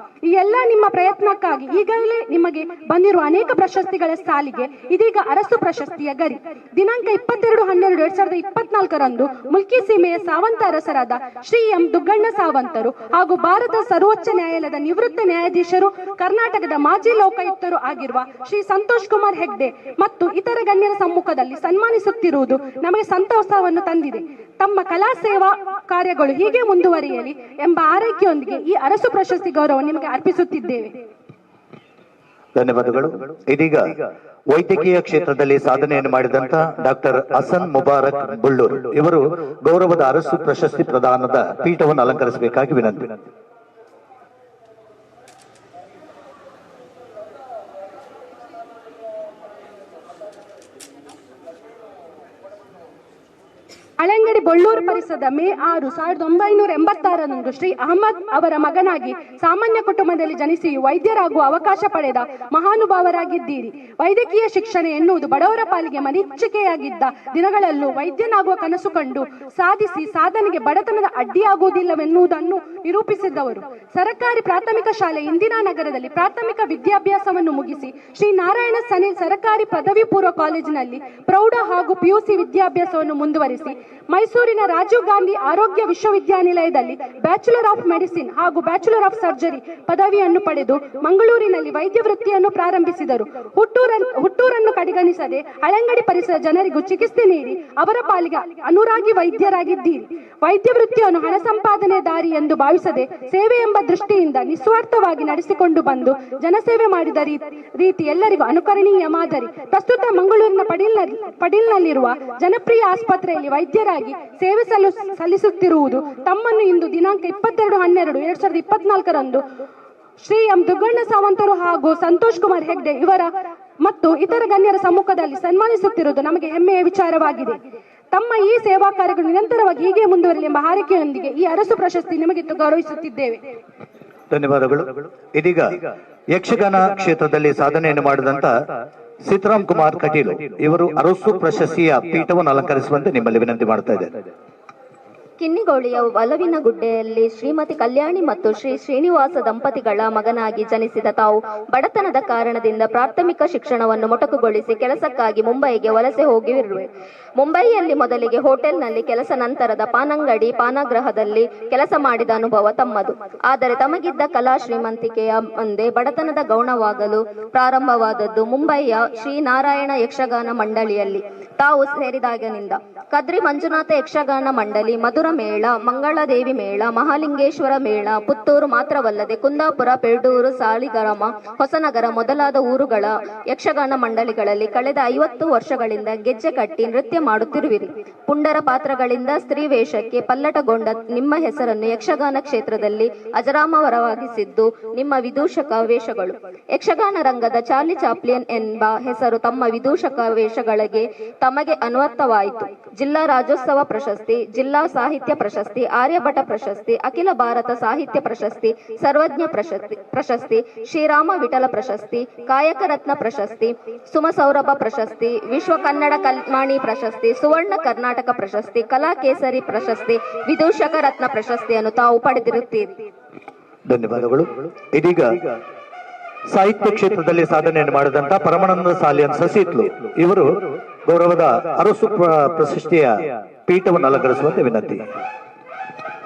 ಈ ಎಲ್ಲ ನಿಮ್ಮ ಪ್ರಯತ್ನಕ್ಕಾಗಿ ಈಗಾಗಲೇ ನಿಮಗೆ ಬಂದಿರುವ ಅನೇಕ ಪ್ರಶಸ್ತಿಗಳ ಸಾಲಿಗೆ ಇದೀಗ ಅರಸು ಪ್ರಶಸ್ತಿಯ ಗರಿ. ದಿನಾಂಕ 22/12/2024 ಮುಲ್ಕಿ ಸೀಮೆಯ ಸಾವಂತ ಅರಸರಾದ ಶ್ರೀ ಎಂ ದುಗ್ಗಣ್ಣ ಸಾವಂತರು ಹಾಗೂ ಭಾರತ ಸರ್ವೋಚ್ಚ ನ್ಯಾಯಾಲಯದ ನಿವೃತ್ತ ನ್ಯಾಯಾಧೀಶರು, ಕರ್ನಾಟಕದ ಮಾಜಿ ಲೋಕಾಯುಕ್ತರು ಆಗಿರುವ ಶ್ರೀ ಸಂತೋಷ್ ಕುಮಾರ್ ಹೆಗ್ಡೆ ಮತ್ತು ಇತರ ಗಣ್ಯರ ಸಮ್ಮುಖದಲ್ಲಿ ಸನ್ಮಾನಿಸುತ್ತಿರುವುದು ನಮಗೆ ಸಂತೋಷವನ್ನು ತಂದಿದೆ. ತಮ್ಮ ಕಲಾ ಸೇವಾ ಕಾರ್ಯಗಳು ಹೀಗೆ ಮುಂದುವರಿಯಲಿ ಎಂಬ ಆರೈಕೆಯೊಂದಿಗೆ ಈ ಅರಸು ಪ್ರಶಸ್ತಿ ಗೌರವ ನಿಮಗೆ ಅರ್ಪಿಸುತ್ತಿದ್ದೇವೆ. ಧನ್ಯವಾದಗಳು. ಇದೀಗ ವೈದ್ಯಕೀಯ ಕ್ಷೇತ್ರದಲ್ಲಿ ಸಾಧನೆಯನ್ನು ಮಾಡಿದಂತ ಡಾಕ್ಟರ್ ಹಸನ್ ಮುಬಾರಕ್ ಬುಳ್ಳೂರು ಇವರು ಗೌರವದ ಅರಸು ಪ್ರಶಸ್ತಿ ಪ್ರದಾನದ ಪೀಠವನ್ನು ಅಲಂಕರಿಸಬೇಕಾಗಿ ವಿನಂತಿ. ಹಳೆಂಗಡಿ ಬೊಳ್ಳೂರು ಪರಿಸರದ ಮೇ 6, 1986 ಶ್ರೀ ಅಹಮದ್ ಅವರ ಮಗನಾಗಿ ಸಾಮಾನ್ಯ ಕುಟುಂಬದಲ್ಲಿ ಜನಿಸಿ ವೈದ್ಯರಾಗುವ ಅವಕಾಶ ಪಡೆದ ಮಹಾನುಭಾವರಾಗಿದ್ದೀರಿ. ವೈದ್ಯಕೀಯ ಶಿಕ್ಷಣ ಎನ್ನುವುದು ಬಡವರ ಪಾಲಿಗೆ ಮರೀಚಿಕೆಯಾಗಿದ್ದ ದಿನಗಳಲ್ಲೂ ವೈದ್ಯನಾಗುವ ಕನಸು ಕಂಡು ಸಾಧಿಸಿ ಸಾಧನೆಗೆ ಬಡತನದ ಅಡ್ಡಿಯಾಗುವುದಿಲ್ಲವೆನ್ನುವುದನ್ನು ನಿರೂಪಿಸಿದವರು. ಸರ್ಕಾರಿ ಪ್ರಾಥಮಿಕ ಶಾಲೆ ಇಂದಿರಾನಗರದಲ್ಲಿ ಪ್ರಾಥಮಿಕ ವಿದ್ಯಾಭ್ಯಾಸವನ್ನು ಮುಗಿಸಿ ಶ್ರೀ ನಾರಾಯಣ ಸನಿಲ್ ಸರ್ಕಾರಿ ಪದವಿ ಪೂರ್ವ ಕಾಲೇಜಿನಲ್ಲಿ ಪ್ರೌಢ ಹಾಗೂ ಪಿಯುಸಿ ವಿದ್ಯಾಭ್ಯಾಸವನ್ನು ಮುಂದುವರಿಸಿ ಮೈಸೂರಿನ ರಾಜೀವ್ ಗಾಂಧಿ ಆರೋಗ್ಯ ವಿಶ್ವವಿದ್ಯಾನಿಲಯದಲ್ಲಿ bachelor of medicine ಹಾಗೂ bachelor of surgery ಪದವಿಯನ್ನು ಪಡೆದು ಮಂಗಳೂರಿನಲ್ಲಿ ವೈದ್ಯ ವೃತ್ತಿಯನ್ನು ಪ್ರಾರಂಭಿಸಿದರು. ಹುಟ್ಟೂರನ್ನು ಕಡೆಗಣಿಸದೆ ಹಳೆಂಗಡಿ ಪರಿಸರ ಜನರಿಗೂ ಚಿಕಿತ್ಸೆ ನೀಡಿ ಅವರ ಪಾಲಿಗೆ ಅನುರಾಗಿ ವೈದ್ಯರಾಗಿದ್ದೀರಿ. ವೈದ್ಯ ವೃತ್ತಿಯನ್ನು ಹಣ ಸಂಪಾದನೆ ದಾರಿ ಎಂದು ಭಾವಿಸದೆ ಸೇವೆ ಎಂಬ ದೃಷ್ಟಿಯಿಂದ ನಿಸ್ವಾರ್ಥವಾಗಿ ನಡೆಸಿಕೊಂಡು ಬಂದು ಜನಸೇವೆ ಮಾಡಿದ ರೀತಿ ಎಲ್ಲರಿಗೂ ಅನುಕರಣೀಯ ಮಾದರಿ. ಪ್ರಸ್ತುತ ಮಂಗಳೂರಿನ ಪಡೀಲ್ನಲ್ಲಿರುವ ಜನಪ್ರಿಯ ಆಸ್ಪತ್ರೆಯಲ್ಲಿ ವೈದ್ಯರಾಗಿ ಸೇವೆ ಸಲ್ಲಿಸುತ್ತಿರುವುದು ತಮ್ಮನ್ನು ಇಂದು ದಿನಾಂಕ 22/12/2024 ಶ್ರೀ ಎಂ ದುಗ್ಗಣ್ಣ ಸಾವಂತರು ಹಾಗೂ ಸಂತೋಷ್ ಕುಮಾರ್ ಹೆಗ್ಡೆ ಇವರ ಮತ್ತು ಇತರ ಗಣ್ಯರ ಸಮ್ಮುಖದಲ್ಲಿ ಸನ್ಮಾನಿಸುತ್ತಿರುವುದು ನಮಗೆ ಹೆಮ್ಮೆಯ ವಿಚಾರವಾಗಿದೆ. ತಮ್ಮ ಈ ಸೇವಾ ಕಾರ್ಯಗಳು ನಿರಂತರವಾಗಿ ಹೀಗೆ ಮುಂದುವರಲಿ ಎಂಬ ಹಾರೈಕೆಯೊಂದಿಗೆ ಈ ಅರಸು ಪ್ರಶಸ್ತಿ ನಿಮಗೆ ಗೌರವಿಸುತ್ತಿದ್ದೇವೆ. ಧನ್ಯವಾದಗಳು. ಇದೀಗ ಯಕ್ಷಗಾನ ಕ್ಷೇತ್ರದಲ್ಲಿ ಸಾಧನೆಯನ್ನು ಮಾಡಿದಂತ ಸೀತಾರಾಮ್ ಕುಮಾರ್ ಕಟೀಲು ಇವರು ಅರಸು ಪ್ರಶಸ್ತಿಯ ಪೀಠವನ್ನು ಅಲಂಕರಿಸುವಂತೆ ನಿಮ್ಮಲ್ಲಿ ವಿನಂತಿ ಮಾಡ್ತಾ ಇದ್ದೇನೆ. ಕಿನ್ನಿಗೋಳಿಯ ಒಲವಿನ ಗುಡ್ಡೆಯಲ್ಲಿ ಶ್ರೀಮತಿ ಕಲ್ಯಾಣಿ ಮತ್ತು ಶ್ರೀ ಶ್ರೀನಿವಾಸ ದಂಪತಿಗಳ ಮಗನಾಗಿ ಜನಿಸಿದ ತಾವು ಬಡತನದ ಕಾರಣದಿಂದ ಪ್ರಾಥಮಿಕ ಶಿಕ್ಷಣವನ್ನು ಮೊಟಕುಗೊಳಿಸಿ ಕೆಲಸಕ್ಕಾಗಿ ಮುಂಬೈಗೆ ವಲಸೆ ಹೋಗಿರುವೆ. ಮುಂಬೈಯಲ್ಲಿ ಮೊದಲಿಗೆ ಹೋಟೆಲ್ನಲ್ಲಿ ಕೆಲಸ, ನಂತರದ ಪಾನಂಗಡಿ, ಪಾನಗೃಹದಲ್ಲಿ ಕೆಲಸ ಮಾಡಿದ ಅನುಭವ ತಮ್ಮದು. ಆದರೆ ತಮಗಿದ್ದ ಕಲಾ ಶ್ರೀಮಂತಿಕೆಯ ಮುಂದೆ ಬಡತನದ ಗೌಣವಾಗಲು ಪ್ರಾರಂಭವಾದದ್ದು ಮುಂಬೈಯ ಶ್ರೀನಾರಾಯಣ ಯಕ್ಷಗಾನ ಮಂಡಳಿಯಲ್ಲಿ ತಾವು ಸೇರಿದಾಗನಿಂದ. ಕದ್ರಿ ಮಂಜುನಾಥ ಯಕ್ಷಗಾನ ಮಂಡಳಿ, ಮಧುರ ಮೇಳ, ಮಂಗಳದೇವಿ ಮೇಳ, ಮಹಾಲಿಂಗೇಶ್ವರ ಮೇಳ, ಪುತ್ತೂರು ಮಾತ್ರವಲ್ಲದೆ ಕುಂದಾಪುರ, ಪೆರ್ಡೂರು, ಸಾಲಿಗ್ರಾಮ, ಹೊಸನಗರ ಮೊದಲಾದ ಊರುಗಳ ಯಕ್ಷಗಾನ ಮಂಡಳಿಗಳಲ್ಲಿ ಕಳೆದ 50 ವರ್ಷಗಳಿಂದ ಗೆಜ್ಜೆ ಕಟ್ಟಿ ನೃತ್ಯ ಮಾಡುತ್ತಿರುವಿರಿ. ಪುಂಡರ ಪಾತ್ರಗಳಿಂದ ಸ್ತ್ರೀ ವೇಷಕ್ಕೆ ಪಲ್ಲಟಗೊಂಡ ನಿಮ್ಮ ಹೆಸರನ್ನು ಯಕ್ಷಗಾನ ಕ್ಷೇತ್ರದಲ್ಲಿ ಅಜರಾಮರವಾಗಿಸಿದ್ದು ನಿಮ್ಮ ವಿದೂಷಕ ವೇಷಗಳು. ಯಕ್ಷಗಾನ ರಂಗದ ಚಾರ್ಲಿ ಚಾಪ್ಲಿನ್ ಎಂಬ ಹೆಸರು ತಮ್ಮ ವಿದೂಷಕ ವೇಷಗಳಿಗೆ ತಮಗೆ ಅನ್ವರ್ಥವಾಯಿತು. ಜಿಲ್ಲಾ ರಾಜ್ಯೋತ್ಸವ ಪ್ರಶಸ್ತಿ, ಜಿಲ್ಲಾ ಸಾಹಿತ್ಯ ಸಾಹಿತ್ಯ ಪ್ರಶಸ್ತಿ, ಆರ್ಯಭಟ ಪ್ರಶಸ್ತಿ, ಅಖಿಲ ಭಾರತ ಸಾಹಿತ್ಯ ಪ್ರಶಸ್ತಿ, ಸರ್ವಜ್ಞ ಪ್ರಶಸ್ತಿ, ಶ್ರೀರಾಮ ವಿಠಲ ಪ್ರಶಸ್ತಿ, ಕಾಯಕರತ್ನ ಪ್ರಶಸ್ತಿ, ಸುಮಸೌರಭ ಪ್ರಶಸ್ತಿ, ವಿಶ್ವ ಕನ್ನಡ ಕಲ್ಮಾಣಿ ಪ್ರಶಸ್ತಿ, ಸುವರ್ಣ ಕರ್ನಾಟಕ ಪ್ರಶಸ್ತಿ, ಕಲಾ ಕೇಸರಿ ಪ್ರಶಸ್ತಿ, ವಿದೂಷಕ ರತ್ನ ಪ್ರಶಸ್ತಿಯನ್ನು ತಾವು ಪಡೆದಿರುತ್ತೀರಿ. ಧನ್ಯವಾದಗಳು. ಇದೀಗ ಸಾಹಿತ್ಯ ಕ್ಷೇತ್ರದಲ್ಲಿ ಸಾಧನೆಯನ್ನು ಮಾಡಿದಂತ ಪರಮಾನಂದ ಸಾಲಿಯನ್ ಸಸಿತ್ಲು ಇವರು ಗೌರವದ ಅರಸು ಪ್ರಶಸ್ತಿಯ ಪೀಠವನ್ನು ಅಲಂಕರಿಸುವಂತೆ ವಿನಂತಿ.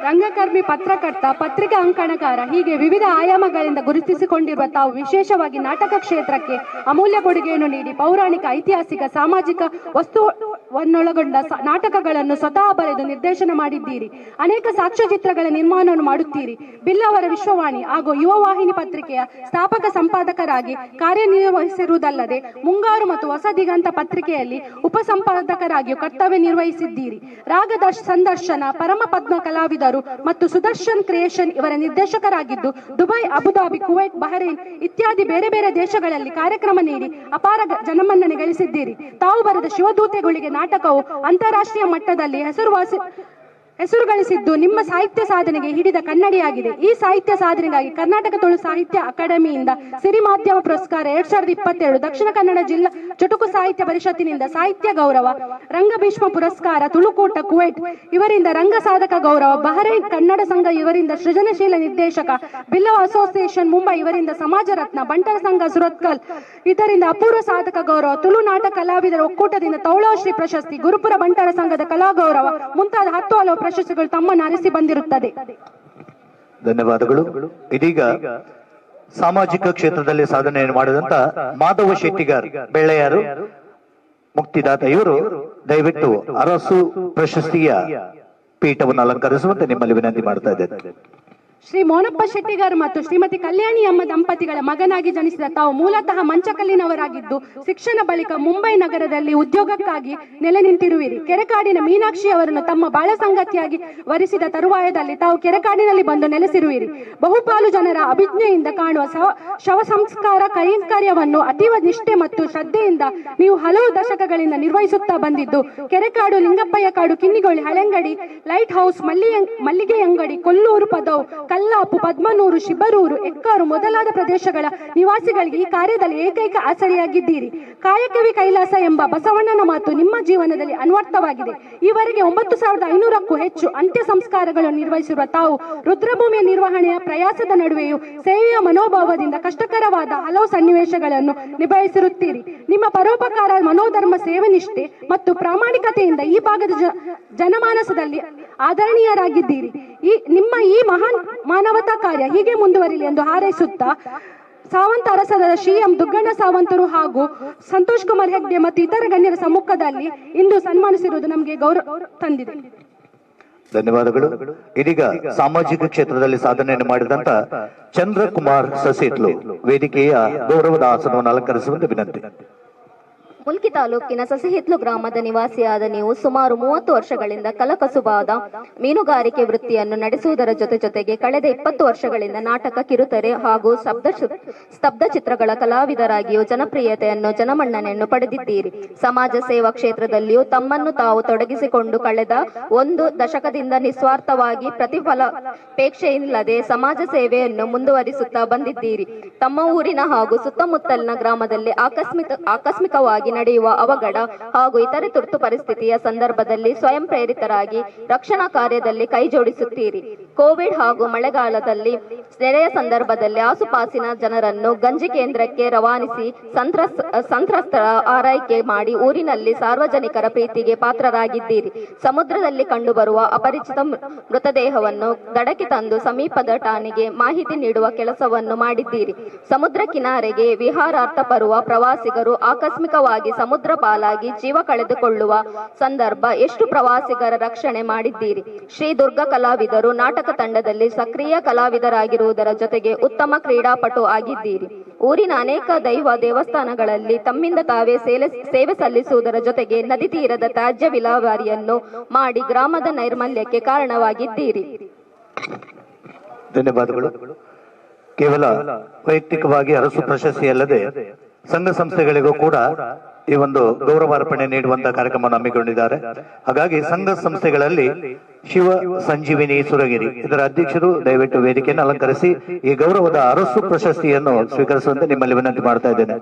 ರಂಗಕರ್ಮಿ, ಪತ್ರಕರ್ತ, ಪತ್ರಿಕಾ ಅಂಕಣಕಾರ ಹೀಗೆ ವಿವಿಧ ಆಯಾಮಗಳಿಂದ ಗುರುತಿಸಿಕೊಂಡಿರುವ ತಾವು ವಿಶೇಷವಾಗಿ ನಾಟಕ ಕ್ಷೇತ್ರಕ್ಕೆ ಅಮೂಲ್ಯ ಕೊಡುಗೆಯನ್ನು ನೀಡಿ ಪೌರಾಣಿಕ, ಐತಿಹಾಸಿಕ, ಸಾಮಾಜಿಕ ವಸ್ತುವನ್ನೊಳಗೊಂಡ ನಾಟಕಗಳನ್ನು ಸ್ವತಃ ಬರೆದು ನಿರ್ದೇಶನ ಮಾಡಿದ್ದೀರಿ. ಅನೇಕ ಸಾಕ್ಷ್ಯಚಿತ್ರಗಳ ನಿರ್ಮಾಣವನ್ನು ಮಾಡುತ್ತೀರಿ. ಬಿಲ್ಲವರ ವಿಶ್ವವಾಣಿ ಹಾಗೂ ಯುವವಾಹಿನಿ ಪತ್ರಿಕೆಯ ಸ್ಥಾಪಕ ಸಂಪಾದಕರಾಗಿ ಕಾರ್ಯನಿರ್ವಹಿಸಿರುವುದಲ್ಲದೆ ಮುಂಗಾರು ಮತ್ತು ಹೊಸ ದಿಗಂತ ಪತ್ರಿಕೆಯಲ್ಲಿ ಉಪಸಂಪಾದಕರಾಗಿಯೂ ಕರ್ತವ್ಯ ನಿರ್ವಹಿಸಿದ್ದೀರಿ. ರಾಗದ ಸಂದರ್ಶನ, ಪರಮ ಪದ್ಮ ಕಲಾವಿದರು ಮತ್ತು ಸುದರ್ಶನ್ ಕ್ರಿಯೇಷನ್ ಇವರ ನಿರ್ದೇಶಕರಾಗಿದ್ದು Dubai, Abu Dhabi, Kuwait, Bahrain ಇತ್ಯಾದಿ ಬೇರೆ ಬೇರೆ ದೇಶಗಳಲ್ಲಿ ಕಾರ್ಯಕ್ರಮ ನೀಡಿ ಅಪಾರ ಜನಮನ್ನಣೆ ಗಳಿಸಿದ್ದೀರಿ. ತಾವು ಬರೆದ ಶಿವದೂತೆಗಳಿಗೆ ನಾಟಕವು ಅಂತಾರಾಷ್ಟ್ರೀಯ ಮಟ್ಟದಲ್ಲಿ ಹೆಸರು ಗಳಿಸಿದ್ದು ನಿಮ್ಮ ಸಾಹಿತ್ಯ ಸಾಧನೆಗೆ ಹಿಡಿದ ಕನ್ನಡಿಯಾಗಿದೆ. ಈ ಸಾಹಿತ್ಯ ಸಾಧನೆಗಾಗಿ ಕರ್ನಾಟಕ ತುಳು ಸಾಹಿತ್ಯ ಅಕಾಡೆಮಿಯಿಂದ ಸಿರಿ ಮಾಧ್ಯಮ ಪುರಸ್ಕಾರ 2022, ದಕ್ಷಿಣ ಕನ್ನಡ ಜಿಲ್ಲಾ ಚುಟುಕು ಸಾಹಿತ್ಯ ಪರಿಷತ್ತಿನಿಂದ ಸಾಹಿತ್ಯ ಗೌರವ, ರಂಗಭೀಷ್ಮ ಪುರಸ್ಕಾರ, ತುಳುಕೂಟ ಕುವೈಟ್ ಇವರಿಂದ ರಂಗ ಸಾಧಕ ಗೌರವ, ಬಹರೈನ್ ಕನ್ನಡ ಸಂಘ ಇವರಿಂದ ಸೃಜನಶೀಲ ನಿರ್ದೇಶಕ, ಬಿಲ್ಲವ ಅಸೋಸಿಯೇಷನ್ ಮುಂಬೈ ಇವರಿಂದ ಸಮಾಜ ರತ್ನ, ಬಂಟರ ಸಂಘ ಸುರತ್ಕಲ್ ಇದರಿಂದ ಅಪೂರ್ವ ಸಾಧಕ ಗೌರವ, ತುಳುನಾಟ ಕಲಾವಿದರ ಒಕ್ಕೂಟದಿಂದ ತೌಳಶ್ರೀ ಪ್ರಶಸ್ತಿ, ಗುರುಪುರ ಬಂಟರ ಸಂಘದ ಕಲಾ ಗೌರವ ಮುಂತಾದ 10 ಹಲವು ಪ್ರಶಸ್ತಿಗಳು ತಮ್ಮನ್ನು ಅರಸಿ ಬಂದಿರುತ್ತದೆ. ಧನ್ಯವಾದಗಳು. ಇದೀಗ ಸಾಮಾಜಿಕ ಕ್ಷೇತ್ರದಲ್ಲಿ ಸಾಧನೆಯನ್ನು ಮಾಡಿದಂತ ಮಾಧವ ಶೆಟ್ಟಿಗಾರ್ ಬೆಳ್ಳೆಯಾರು ಮುಕ್ತಿದಾತ ಇವರು ದಯವಿಟ್ಟು ಅರಸು ಪ್ರಶಸ್ತಿಯ ಪೀಠವನ್ನು ಅಲಂಕರಿಸುವಂತೆ ನಿಮ್ಮಲ್ಲಿ ವಿನಂತಿ ಮಾಡ್ತಾ ಇದ್ದೇನೆ. ಶ್ರೀ ಮೋನಪ್ಪ ಶೆಟ್ಟಿಗಾರ್ ಮತ್ತು ಶ್ರೀಮತಿ ಕಲ್ಯಾಣಿ ಅಮ್ಮ ದಂಪತಿಗಳ ಮಗನಾಗಿ ಜನಿಸಿದ ತಾವು ಮೂಲತಃ ಮಂಚಕಲ್ಲಿನವರಾಗಿದ್ದು ಶಿಕ್ಷಣ ಬಳಿಕ ಮುಂಬೈ ನಗರದಲ್ಲಿ ಉದ್ಯೋಗಕ್ಕಾಗಿ ನೆಲೆ ನಿಂತಿರುವಿರಿ. ಕೆರೆಕಾಡಿನ ಮೀನಾಕ್ಷಿ ಅವರನ್ನು ತಮ್ಮ ಬಾಳ ಸಂಗತಿಯಾಗಿ ವರಿಸಿದ ತರುವಾಯದಲ್ಲಿ ತಾವು ಕೆರೆಕಾಡಿನಲ್ಲಿ ಬಂದು ನೆಲೆಸಿರುವಿರಿ. ಬಹುಪಾಲು ಜನರ ಅಭಿಜ್ಞೆಯಿಂದ ಕಾಣುವ ಶವ ಸಂಸ್ಕಾರ ಕೈಂಕರ್ಯವನ್ನು ಅತೀವ ನಿಷ್ಠೆ ಮತ್ತು ಶ್ರದ್ಧೆಯಿಂದ ನೀವು ಹಲವು ದಶಕಗಳಿಂದ ನಿರ್ವಹಿಸುತ್ತಾ ಬಂದಿದ್ದು ಕೆರೆಕಾಡು, ಲಿಂಗಪ್ಪಯ್ಯ ಕಾಡು, ಕಿನ್ನಿಗೋಳಿ, ಹಳೆಂಗಡಿ, ಲೈಟ್ ಹೌಸ್, ಮಲ್ಲಿಗೆಯಂಗಡಿ, ಕೊಲ್ಲೂರು ಪದವು, ಕಲ್ಲಾಪು, ಪದ್ಮನೂರು, ಶಿಬರೂರು, ಎಕ್ಕಾರು ಮೊದಲಾದ ಪ್ರದೇಶಗಳ ನಿವಾಸಿಗಳಿಗೆ ಈ ಕಾರ್ಯದಲ್ಲಿ ಏಕೈಕ ಆಸರೆಯಾಗಿದ್ದೀರಿ. ಕಾಯಕವೇ ಕೈಲಾಸ ಎಂಬ ಬಸವಣ್ಣನ ಮಾತು ನಿಮ್ಮ ಜೀವನದಲ್ಲಿ ಅನ್ವರ್ಥವಾಗಿದೆ. ಈವರೆಗೆ 9500ಕ್ಕೂ ಹೆಚ್ಚು ಅಂತ್ಯ ಸಂಸ್ಕಾರಗಳನ್ನು ನಿರ್ವಹಿಸಿರುವ ತಾವು ರುದ್ರಭೂಮಿಯ ನಿರ್ವಹಣೆಯ ಪ್ರಯಾಸದ ನಡುವೆಯೂ ಸೇವೆಯ ಮನೋಭಾವದಿಂದ ಕಷ್ಟಕರವಾದ ಹಲವು ಸನ್ನಿವೇಶಗಳನ್ನು ನಿಭಾಯಿಸಿರುತ್ತೀರಿ. ನಿಮ್ಮ ಪರೋಪಕಾರ ಮನೋಧರ್ಮ, ಸೇವೆ ನಿಷ್ಠೆ ಮತ್ತು ಪ್ರಾಮಾಣಿಕತೆಯಿಂದ ಈ ಭಾಗದ ಜನಮಾನಸದಲ್ಲಿ ಆದರಣೀಯರಾಗಿದ್ದೀರಿ. ನಿಮ್ಮ ಈ ಮಹಾನ್ ಮಾನವತಾ ಕಾರ್ಯ ಹೀಗೆ ಮುಂದುವರಿಲಿ ಎಂದು ಹಾರೈಸುತ್ತಾ ಸಾವಂತ ಅರಸರಾದ ಶ್ರೀ ಎಂ ದುಗ್ಗಣ್ಣ ಸಾವಂತರು ಹಾಗೂ ಸಂತೋಷ್ ಕುಮಾರ್ ಹೆಗ್ಡೆ ಮತ್ತು ಇತರ ಗಣ್ಯರ ಸಮ್ಮುಖದಲ್ಲಿ ಇಂದು ಸನ್ಮಾನಿಸಿರುವುದು ನಮಗೆ ಗೌರವ ತಂದಿದೆ. ಧನ್ಯವಾದಗಳು. ಇದೀಗ ಸಾಮಾಜಿಕ ಕ್ಷೇತ್ರದಲ್ಲಿ ಸಾಧನೆಯನ್ನು ಮಾಡಿದಂತ ಚಂದ್ರಕುಮಾರ್ ಸಸೇತ್ಲು ವೇದಿಕೆಯ ಗೌರವದ ಆಸನವನ್ನು ಅಲಂಕರಿಸುವಂತೆ ವಿನಂತಿ. ಮುಲ್ಕಿ ತಾಲೂಕಿನ ಸಸಿಹಿತ್ಲು ಗ್ರಾಮದ ನಿವಾಸಿಯಾದ ನೀವು ಸುಮಾರು 30 ವರ್ಷಗಳಿಂದ ಕಲಕಸುಬಾದ ಮೀನುಗಾರಿಕೆ ವೃತ್ತಿಯನ್ನು ನಡೆಸುವುದರ ಜೊತೆ ಜೊತೆಗೆ ಕಳೆದ 20 ವರ್ಷಗಳಿಂದ ನಾಟಕ, ಕಿರುತೆರೆ ಹಾಗೂ ಸ್ತಬ್ಧ ಚಿತ್ರಗಳ ಕಲಾವಿದರಾಗಿಯೂ ಜನಪ್ರಿಯತೆಯನ್ನು, ಜನಮನ್ನಣೆಯನ್ನು ಪಡೆದಿದ್ದೀರಿ. ಸಮಾಜ ಸೇವಾ ಕ್ಷೇತ್ರದಲ್ಲಿಯೂ ತಮ್ಮನ್ನು ತಾವು ತೊಡಗಿಸಿಕೊಂಡು ಕಳೆದ 1 ದಶಕದಿಂದ ನಿಸ್ವಾರ್ಥವಾಗಿ ಪ್ರತಿಫಲಾಪೇಕ್ಷೆಯಿಲ್ಲದೆ ಸಮಾಜ ಸೇವೆಯನ್ನು ಮುಂದುವರಿಸುತ್ತಾ ಬಂದಿದ್ದೀರಿ. ತಮ್ಮ ಊರಿನ ಹಾಗೂ ಸುತ್ತಮುತ್ತಲಿನ ಗ್ರಾಮದಲ್ಲಿ ಆಕಸ್ಮಿಕವಾಗಿ ನಡೆಯುವ ಅವಘಡ ಹಾಗೂ ಇತರೆ ತುರ್ತು ಪರಿಸ್ಥಿತಿಯ ಸಂದರ್ಭದಲ್ಲಿ ಸ್ವಯಂ ಪ್ರೇರಿತರಾಗಿ ರಕ್ಷಣಾ ಕಾರ್ಯದಲ್ಲಿ ಕೈಜೋಡಿಸುತ್ತೀರಿ. ಕೋವಿಡ್ ಹಾಗೂ ಮಳೆಗಾಲದಲ್ಲಿ ನೆರೆಯ ಸಂದರ್ಭದಲ್ಲಿ ಆಸುಪಾಸಿನ ಜನರನ್ನು ಗಂಜಿ ಕೇಂದ್ರಕ್ಕೆ ರವಾನಿಸಿ ಸಂತ್ರಸ್ತರ ಆರೈಕೆ ಮಾಡಿ ಊರಿನಲ್ಲಿ ಸಾರ್ವಜನಿಕರ ಪ್ರೀತಿಗೆ ಪಾತ್ರರಾಗಿದ್ದೀರಿ. ಸಮುದ್ರದಲ್ಲಿ ಕಂಡುಬರುವ ಅಪರಿಚಿತ ಮೃತದೇಹವನ್ನು ದಡಕ್ಕೆ ತಂದು ಸಮೀಪದ ಠಾಣೆಗೆ ಮಾಹಿತಿ ನೀಡುವ ಕೆಲಸವನ್ನು ಮಾಡಿದ್ದೀರಿ. ಸಮುದ್ರ ಕಿನಾರೆಗೆ ವಿಹಾರಾರ್ಥ ಬರುವ ಪ್ರವಾಸಿಗರು ಆಕಸ್ಮಿಕವಾಗಿ ಸಮುದ್ರ ಪಾಲಾಗಿ ಜೀವ ಕಳೆದುಕೊಳ್ಳುವ ಸಂದರ್ಭ ಎಷ್ಟು ಪ್ರವಾಸಿಗರ ರಕ್ಷಣೆ ಮಾಡಿದ್ದೀರಿ. ಶ್ರೀ ದುರ್ಗಾ ಕಲಾವಿದರು ನಾಟಕ ತಂಡದಲ್ಲಿ ಸಕ್ರಿಯ ಕಲಾವಿದರಾಗಿರುವುದರ ಜೊತೆಗೆ ಉತ್ತಮ ಕ್ರೀಡಾಪಟು ಆಗಿದ್ದೀರಿ. ಊರಿನ ಅನೇಕ ದೈವ ದೇವಸ್ಥಾನಗಳಲ್ಲಿ ತಮ್ಮಿಂದ ತಾವೇ ಸೇವೆ ಸಲ್ಲಿಸುವುದರ ಜೊತೆಗೆ ನದಿ ತೀರದ ತ್ಯಾಜ್ಯ ವಿಲೇವಾರಿಯನ್ನು ಮಾಡಿ ಗ್ರಾಮದ ನೈರ್ಮಲ್ಯಕ್ಕೆ ಕಾರಣವಾಗಿದ್ದೀರಿ. ಧನ್ಯವಾದಗಳು. ಕೇವಲ ವೈಯಕ್ತಿಕವಾಗಿ ಅರಸು ಪ್ರಶಸ್ತಿಯಲ್ಲದೆ ಸಂಘ ಸಂಸ್ಥೆಗಳಿಗೂ ಕೂಡ ಈ ಒಂದು ಗೌರವಾರ್ಪಣೆ ನೀಡುವಂತಹ ಕಾರ್ಯಕ್ರಮವನ್ನು ಹಮ್ಮಿಕೊಂಡಿದ್ದಾರೆ. ಹಾಗಾಗಿ ಸಂಘ ಸಂಸ್ಥೆಗಳಲ್ಲಿ ಶಿವ ಸಂಜೀವಿನಿ ಸುರಗಿರಿ ಇದರ ಅಧ್ಯಕ್ಷರು ದಯವಿಟ್ಟು ವೇದಿಕೆಯನ್ನು ಅಲಂಕರಿಸಿ ಈ ಗೌರವದ ಅರಸು ಪ್ರಶಸ್ತಿಯನ್ನು ಸ್ವೀಕರಿಸುವಂತೆ ನಿಮ್ಮಲ್ಲಿ ವಿನಂತಿ ಮಾಡ್ತಾ ಇದ್ದೇನೆ.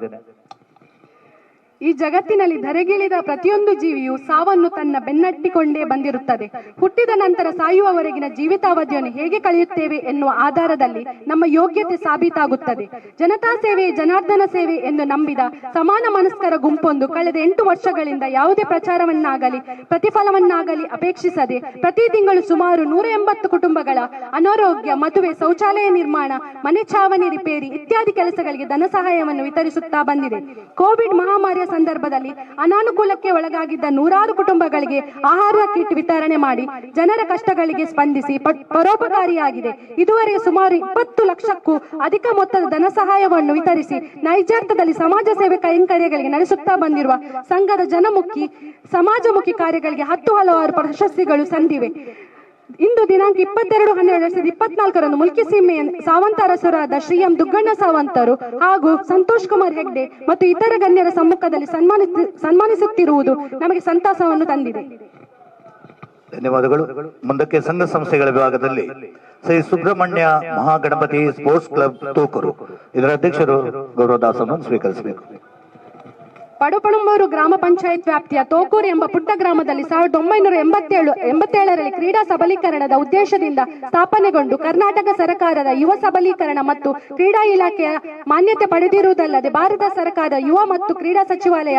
ಈ ಜಗತ್ತಿನಲ್ಲಿ ಧರೆಗಿಳಿದ ಪ್ರತಿಯೊಂದು ಜೀವಿಯು ಸಾವನ್ನು ತನ್ನ ಬೆನ್ನಟ್ಟಿಕೊಂಡೇ ಬಂದಿರುತ್ತದೆ. ಹುಟ್ಟಿದ ನಂತರ ಸಾಯುವವರೆಗಿನ ಜೀವಿತಾವಧಿಯನ್ನು ಹೇಗೆ ಕಳೆಯುತ್ತೇವೆ ಎನ್ನುವ ಆಧಾರದಲ್ಲಿ ನಮ್ಮ ಯೋಗ್ಯತೆ ಸಾಬೀತಾಗುತ್ತದೆ. ಜನತಾ ಸೇವೆ ಜನಾರ್ದನ ಸೇವೆ ಎಂದು ನಂಬಿದ ಸಮಾನ ಮನಸ್ಕರ ಗುಂಪೊಂದು ಕಳೆದ 8 ವರ್ಷಗಳಿಂದ ಯಾವುದೇ ಪ್ರಚಾರವನ್ನಾಗಲಿ ಪ್ರತಿಫಲವನ್ನಾಗಲಿ ಅಪೇಕ್ಷಿಸದೆ ಪ್ರತಿ ತಿಂಗಳು ಸುಮಾರು 180 ಕುಟುಂಬಗಳ ಅನಾರೋಗ್ಯ, ಮದುವೆ, ಶೌಚಾಲಯ ನಿರ್ಮಾಣ, ಮನೆ ಛಾವಣಿ ರಿಪೇರಿ ಇತ್ಯಾದಿ ಕೆಲಸಗಳಿಗೆ ಧನ ಸಹಾಯವನ್ನು ವಿತರಿಸುತ್ತಾ ಬಂದಿದೆ. ಕೋವಿಡ್ ಮಹಾಮಾರಿಯ ಸಂದರ್ಭದಲ್ಲಿ ಅನಾನುಕೂಲಕ್ಕೆ ಒಳಗಾಗಿದ್ದ ನೂರಾರು ಕುಟುಂಬಗಳಿಗೆ ಆಹಾರ ಕಿಟ್ ವಿತರಣೆ ಮಾಡಿ ಜನರ ಕಷ್ಟಗಳಿಗೆ ಸ್ಪಂದಿಸಿ ಪರೋಪಕಾರಿಯಾಗಿದೆ. ಇದುವರೆಗೆ ಸುಮಾರು 20 ಲಕ್ಷಕ್ಕೂ ಅಧಿಕ ಮೊತ್ತದ ಧನ ಸಹಾಯವನ್ನು ವಿತರಿಸಿ ನೈಜಾರ್ಥದಲ್ಲಿ ಸಮಾಜ ಸೇವೆ ಕೈಂಕರ್ಯಗಳಿಗೆ ನಡೆಸುತ್ತಾ ಬಂದಿರುವ ಸಂಘದ ಜನಮುಖಿ ಸಮಾಜಮುಖಿ ಕಾರ್ಯಗಳಿಗೆ 10 ಹಲವಾರು ಪ್ರಶಸ್ತಿಗಳು ಸಂದಿವೆ. ಇಂದು ದಿನಾಂಕ 22/12/2024 ಮುಲ್ಕಿ ಸೀಮೆಯ ಸಾವಂತ ಅರಸರಾದ ಶ್ರೀ ಎಂ ದುಗ್ಗಣ್ಣ ಸಾವಂತರು ಹಾಗೂ ಸಂತೋಷ್ ಕುಮಾರ್ ಹೆಗ್ಡೆ ಮತ್ತು ಇತರ ಗಣ್ಯರ ಸಮ್ಮುಖದಲ್ಲಿ ಸನ್ಮಾನಿಸುತ್ತಿರುವುದು ನಮಗೆ ಸಂತಸವನ್ನು ತಂದಿದೆ. ಧನ್ಯವಾದಗಳು. ಮುಂದಕ್ಕೆ ಸಂಘ ಸಂಸ್ಥೆಗಳ ವಿಭಾಗದಲ್ಲಿ ಶ್ರೀ ಸುಬ್ರಹ್ಮಣ್ಯ ಮಹಾಗಣಪತಿ ಸ್ಪೋರ್ಟ್ಸ್ ಕ್ಲಬ್ ತೂಕೂರು ಇದರ ಅಧ್ಯಕ್ಷರು ಗೌರವದಾಸನನ್ನು ಸ್ವೀಕರಿಸಬೇಕು. ಪಡುಪಣಂಬೂರು ಗ್ರಾಮ ಪಂಚಾಯತ್ ವ್ಯಾಪ್ತಿಯ ತೋಕೂರು ಎಂಬ ಪುಟ್ಟ ಗ್ರಾಮದಲ್ಲಿ 1987ರಲ್ಲಿ ಕ್ರೀಡಾ ಸಬಲೀಕರಣದ ಉದ್ದೇಶದಿಂದ ಸ್ಥಾಪನೆಗೊಂಡು ಕರ್ನಾಟಕ ಸರ್ಕಾರದ ಯುವ ಸಬಲೀಕರಣ ಮತ್ತು ಕ್ರೀಡಾ ಇಲಾಖೆಯ ಮಾನ್ಯತೆ ಪಡೆದಿರುವುದಲ್ಲದೆ ಭಾರತ ಸರ್ಕಾರದ ಯುವ ಮತ್ತು ಕ್ರೀಡಾ ಸಚಿವಾಲಯ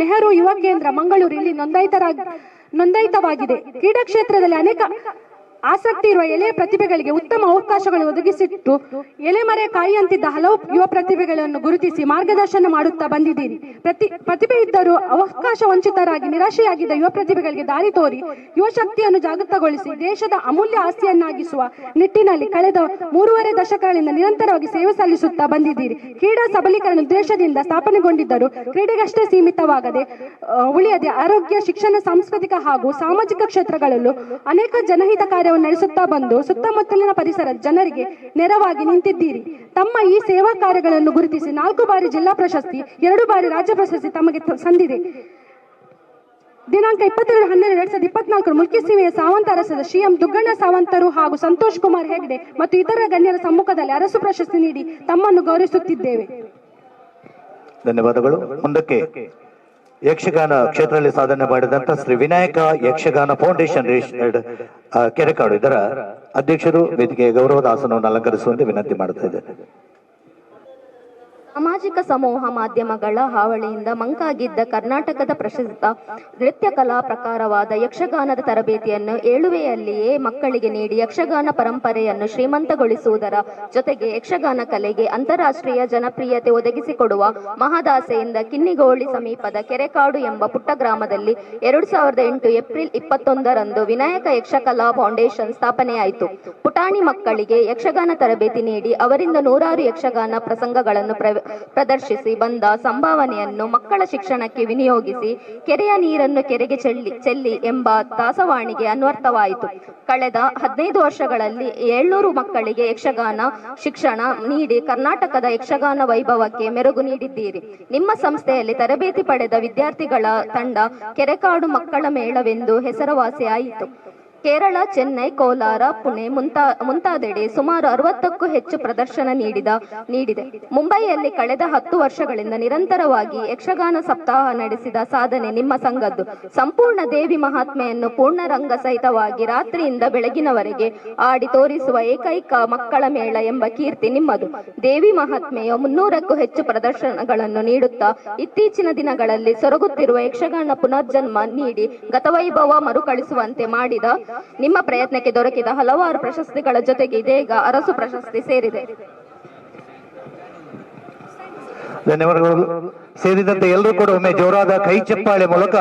ನೆಹರು ಯುವ ಕೇಂದ್ರ ಮಂಗಳೂರು ಇಲ್ಲಿ ನೋಂದಾಯಿತವಾಗಿದೆ. ಕ್ರೀಡಾ ಕ್ಷೇತ್ರದಲ್ಲಿ ಅನೇಕ ಆಸಕ್ತಿ ಇರುವ ಎಳೆಯ ಪ್ರತಿಭೆಗಳಿಗೆ ಉತ್ತಮ ಅವಕಾಶಗಳು ಒದಗಿಸಿಟ್ಟು ಎಲೆಮರೆ ಕಾಯಿಯಂತಿದ್ದ ಹಲವು ಯುವ ಪ್ರತಿಭೆಗಳನ್ನು ಗುರುತಿಸಿ ಮಾರ್ಗದರ್ಶನ ಮಾಡುತ್ತಾ ಬಂದಿದ್ದೀರಿ. ಪ್ರತಿಭೆ ಇದ್ದರೂ ಅವಕಾಶ ವಂಚಿತರಾಗಿ ನಿರಾಶೆಯಾಗಿದ್ದ ಯುವ ಪ್ರತಿಭೆಗಳಿಗೆ ದಾರಿ ತೋರಿ ಯುವ ಶಕ್ತಿಯನ್ನು ಜಾಗೃತಗೊಳಿಸಿ ದೇಶದ ಅಮೂಲ್ಯ ಆಸ್ತಿಯನ್ನಾಗಿಸುವ ನಿಟ್ಟಿನಲ್ಲಿ ಕಳೆದ 3.5 ದಶಕಗಳಿಂದ ನಿರಂತರವಾಗಿ ಸೇವೆ ಸಲ್ಲಿಸುತ್ತಾ ಬಂದಿದ್ದೀರಿ. ಕ್ರೀಡಾ ಸಬಲೀಕರಣ ಉದ್ದೇಶದಿಂದ ಸ್ಥಾಪನೆಗೊಂಡಿದ್ದರೂ ಕ್ರೀಡೆಗಷ್ಟೇ ಸೀಮಿತವಾಗದೆ ಉಳಿಯದೆ ಆರೋಗ್ಯ, ಶಿಕ್ಷಣ, ಸಾಂಸ್ಕೃತಿಕ ಹಾಗೂ ಸಾಮಾಜಿಕ ಕ್ಷೇತ್ರಗಳಲ್ಲೂ ಅನೇಕ ಜನಹಿತ ಕಾರ್ಯವನ್ನು ನಡೆಸುತ್ತಾ ಬಂದು ಸುತ್ತಮುತ್ತಲಿನ ಪರಿಸರದ ಜನರಿಗೆ ನೆರವಾಗಿ ನಿಂತಿದ್ದೀರಿ. ತಮ್ಮ ಈ ಸೇವಾ ಕಾರ್ಯಗಳನ್ನು ಗುರುತಿಸಿ 4 ಬಾರಿ ಜಿಲ್ಲಾ ಪ್ರಶಸ್ತಿ, 2 ಬಾರಿ ರಾಜ್ಯ ಪ್ರಶಸ್ತಿ ತಮಗೆ ಸಂದಿದೆ. ದಿನಾಂಕ 22/12/2024 ಮುಲ್ಕಿ ಸೀಮೆಯ ಸಾವಂತ ಅರಸದ ಶ್ರೀ ಎಂ ದುಗ್ಗಣ್ಣ ಸಾವಂತರು ಹಾಗೂ ಸಂತೋಷ್ ಕುಮಾರ್ ಹೆಗ್ಡೆ ಮತ್ತು ಇತರ ಗಣ್ಯರ ಸಮ್ಮುಖದಲ್ಲಿ ಅರಸು ಪ್ರಶಸ್ತಿ ನೀಡಿ ತಮ್ಮನ್ನು ಗೌರವಿಸುತ್ತಿದ್ದೇವೆ. ಧನ್ಯವಾದಗಳು. ಮುಂದಕ್ಕೆ ಯಕ್ಷಗಾನ ಕ್ಷೇತ್ರದಲ್ಲಿ ಸಾಧನೆ ಮಾಡಿದಂತ ಶ್ರೀ ವಿನಾಯಕ ಯಕ್ಷಗಾನ ಫೌಂಡೇಶನ್ ರಿಜಿಸ್ಟರ್ಡ್ ಕೆರೆಕಾಡು ಇದರ ಅಧ್ಯಕ್ಷರು ವೇದಿಕೆಯ ಗೌರವದ ಆಸನವನ್ನು ಅಲಂಕರಿಸುವಂತೆ ವಿನಂತಿ ಮಾಡ್ತಾ ಇದ್ದೇನೆ. ಸಾಮಾಜಿಕ ಸಮೂಹ ಮಾಧ್ಯಮಗಳ ಹಾವಳಿಯಿಂದ ಮಂಕಾಗಿದ್ದ ಕರ್ನಾಟಕದ ಪ್ರಸಿದ್ಧ ನೃತ್ಯ ಕಲಾ ಪ್ರಕಾರವಾದ ಯಕ್ಷಗಾನದ ತರಬೇತಿಯನ್ನು ಏಳುವೆಯಲ್ಲಿಯೇ ಮಕ್ಕಳಿಗೆ ನೀಡಿ ಯಕ್ಷಗಾನ ಪರಂಪರೆಯನ್ನು ಶ್ರೀಮಂತಗೊಳಿಸುವುದರ ಜೊತೆಗೆ ಯಕ್ಷಗಾನ ಕಲೆಗೆ ಅಂತಾರಾಷ್ಟ್ರೀಯ ಜನಪ್ರಿಯತೆ ಒದಗಿಸಿಕೊಡುವ ಮಹದಾಸೆಯಿಂದ ಕಿನ್ನಿಗೋಳಿ ಸಮೀಪದ ಕೆರೆಕಾಡು ಎಂಬ ಪುಟ್ಟ ಗ್ರಾಮದಲ್ಲಿ 2008 ಏಪ್ರಿಲ್ 21ರಂದು ವಿನಾಯಕ ಯಕ್ಷಕಲಾ ಫೌಂಡೇಶನ್ ಸ್ಥಾಪನೆಯಾಯಿತು. ಪುಟಾಣಿ ಮಕ್ಕಳಿಗೆ ಯಕ್ಷಗಾನ ತರಬೇತಿ ನೀಡಿ ಅವರಿಂದ ನೂರಾರು ಯಕ್ಷಗಾನ ಪ್ರಸಂಗಗಳನ್ನು ಪ್ರದರ್ಶಿಸಿ ಬಂದ ಸಂಭಾವನೆಯನ್ನು ಮಕ್ಕಳ ಶಿಕ್ಷಣಕ್ಕೆ ವಿನಿಯೋಗಿಸಿ ಕೆರೆಯ ನೀರನ್ನು ಕೆರೆಗೆ ಚೆಲ್ಲಿ ಎಂಬ ದಾಸವಾಣಿಗೆ ಅನ್ವರ್ಥವಾಯಿತು. ಕಳೆದ 15 ವರ್ಷಗಳಲ್ಲಿ 700 ಮಕ್ಕಳಿಗೆ ಯಕ್ಷಗಾನ ಶಿಕ್ಷಣ ನೀಡಿ ಕರ್ನಾಟಕದ ಯಕ್ಷಗಾನ ವೈಭವಕ್ಕೆ ಮೆರುಗು ನೀಡಿದ್ದೀರಿ. ನಿಮ್ಮ ಸಂಸ್ಥೆಯಲ್ಲಿ ತರಬೇತಿ ಪಡೆದ ವಿದ್ಯಾರ್ಥಿಗಳ ತಂಡ ಕೆರೆಕಾಡು ಮಕ್ಕಳ ಮೇಳವೆಂದು ಹೆಸರುವಾಸಿಯಾಯಿತು. ಕೇರಳ, ಚೆನ್ನೈ, ಕೋಲಾರ, ಪುಣೆ ಮುಂತಾದೆಡೆ ಸುಮಾರು 60ಕ್ಕೂ ಹೆಚ್ಚು ಪ್ರದರ್ಶನ ನೀಡಿದೆ. ಮುಂಬೈಯಲ್ಲಿ ಕಳೆದ 10 ವರ್ಷಗಳಿಂದ ನಿರಂತರವಾಗಿ ಯಕ್ಷಗಾನ ಸಪ್ತಾಹ ನಡೆಸಿದ ಸಾಧನೆ ನಿಮ್ಮ ಸಂಘದ್ದು. ಸಂಪೂರ್ಣ ದೇವಿ ಮಹಾತ್ಮೆಯನ್ನು ಪೂರ್ಣ ರಂಗ ಸಹಿತವಾಗಿ ರಾತ್ರಿಯಿಂದ ಬೆಳಗಿನವರೆಗೆ ಆಡಿ ತೋರಿಸುವ ಏಕೈಕ ಮಕ್ಕಳ ಮೇಳ ಎಂಬ ಕೀರ್ತಿ ನಿಮ್ಮದು. ದೇವಿ ಮಹಾತ್ಮೆಯ 300ಕ್ಕೂ ಹೆಚ್ಚು ಪ್ರದರ್ಶನಗಳನ್ನು ನೀಡುತ್ತಾ ಇತ್ತೀಚಿನ ದಿನಗಳಲ್ಲಿ ಸೊರಗುತ್ತಿರುವ ಯಕ್ಷಗಾನ ಪುನರ್ಜನ್ಮ ನೀಡಿ ಗತವೈಭವ ಮರುಕಳಿಸುವಂತೆ ಮಾಡಿದ ನಿಮ್ಮ ಪ್ರಯತ್ನಕ್ಕೆ ದೊರಕಿದ ಹಲವಾರು ಪ್ರಶಸ್ತಿಗಳ ಜೊತೆಗೆ ಇದೀಗ ಅರಸು ಪ್ರಶಸ್ತಿ ಸೇರಿದೆ. ಧನ್ಯವಾದಗಳು. ಸೇರಿದಂತೆ ಎಲ್ಲರೂ ಕೂಡ ಒಮ್ಮೆ ಜೋರಾದ ಕೈ ಚಪ್ಪಾಳೆ ಮೂಲಕ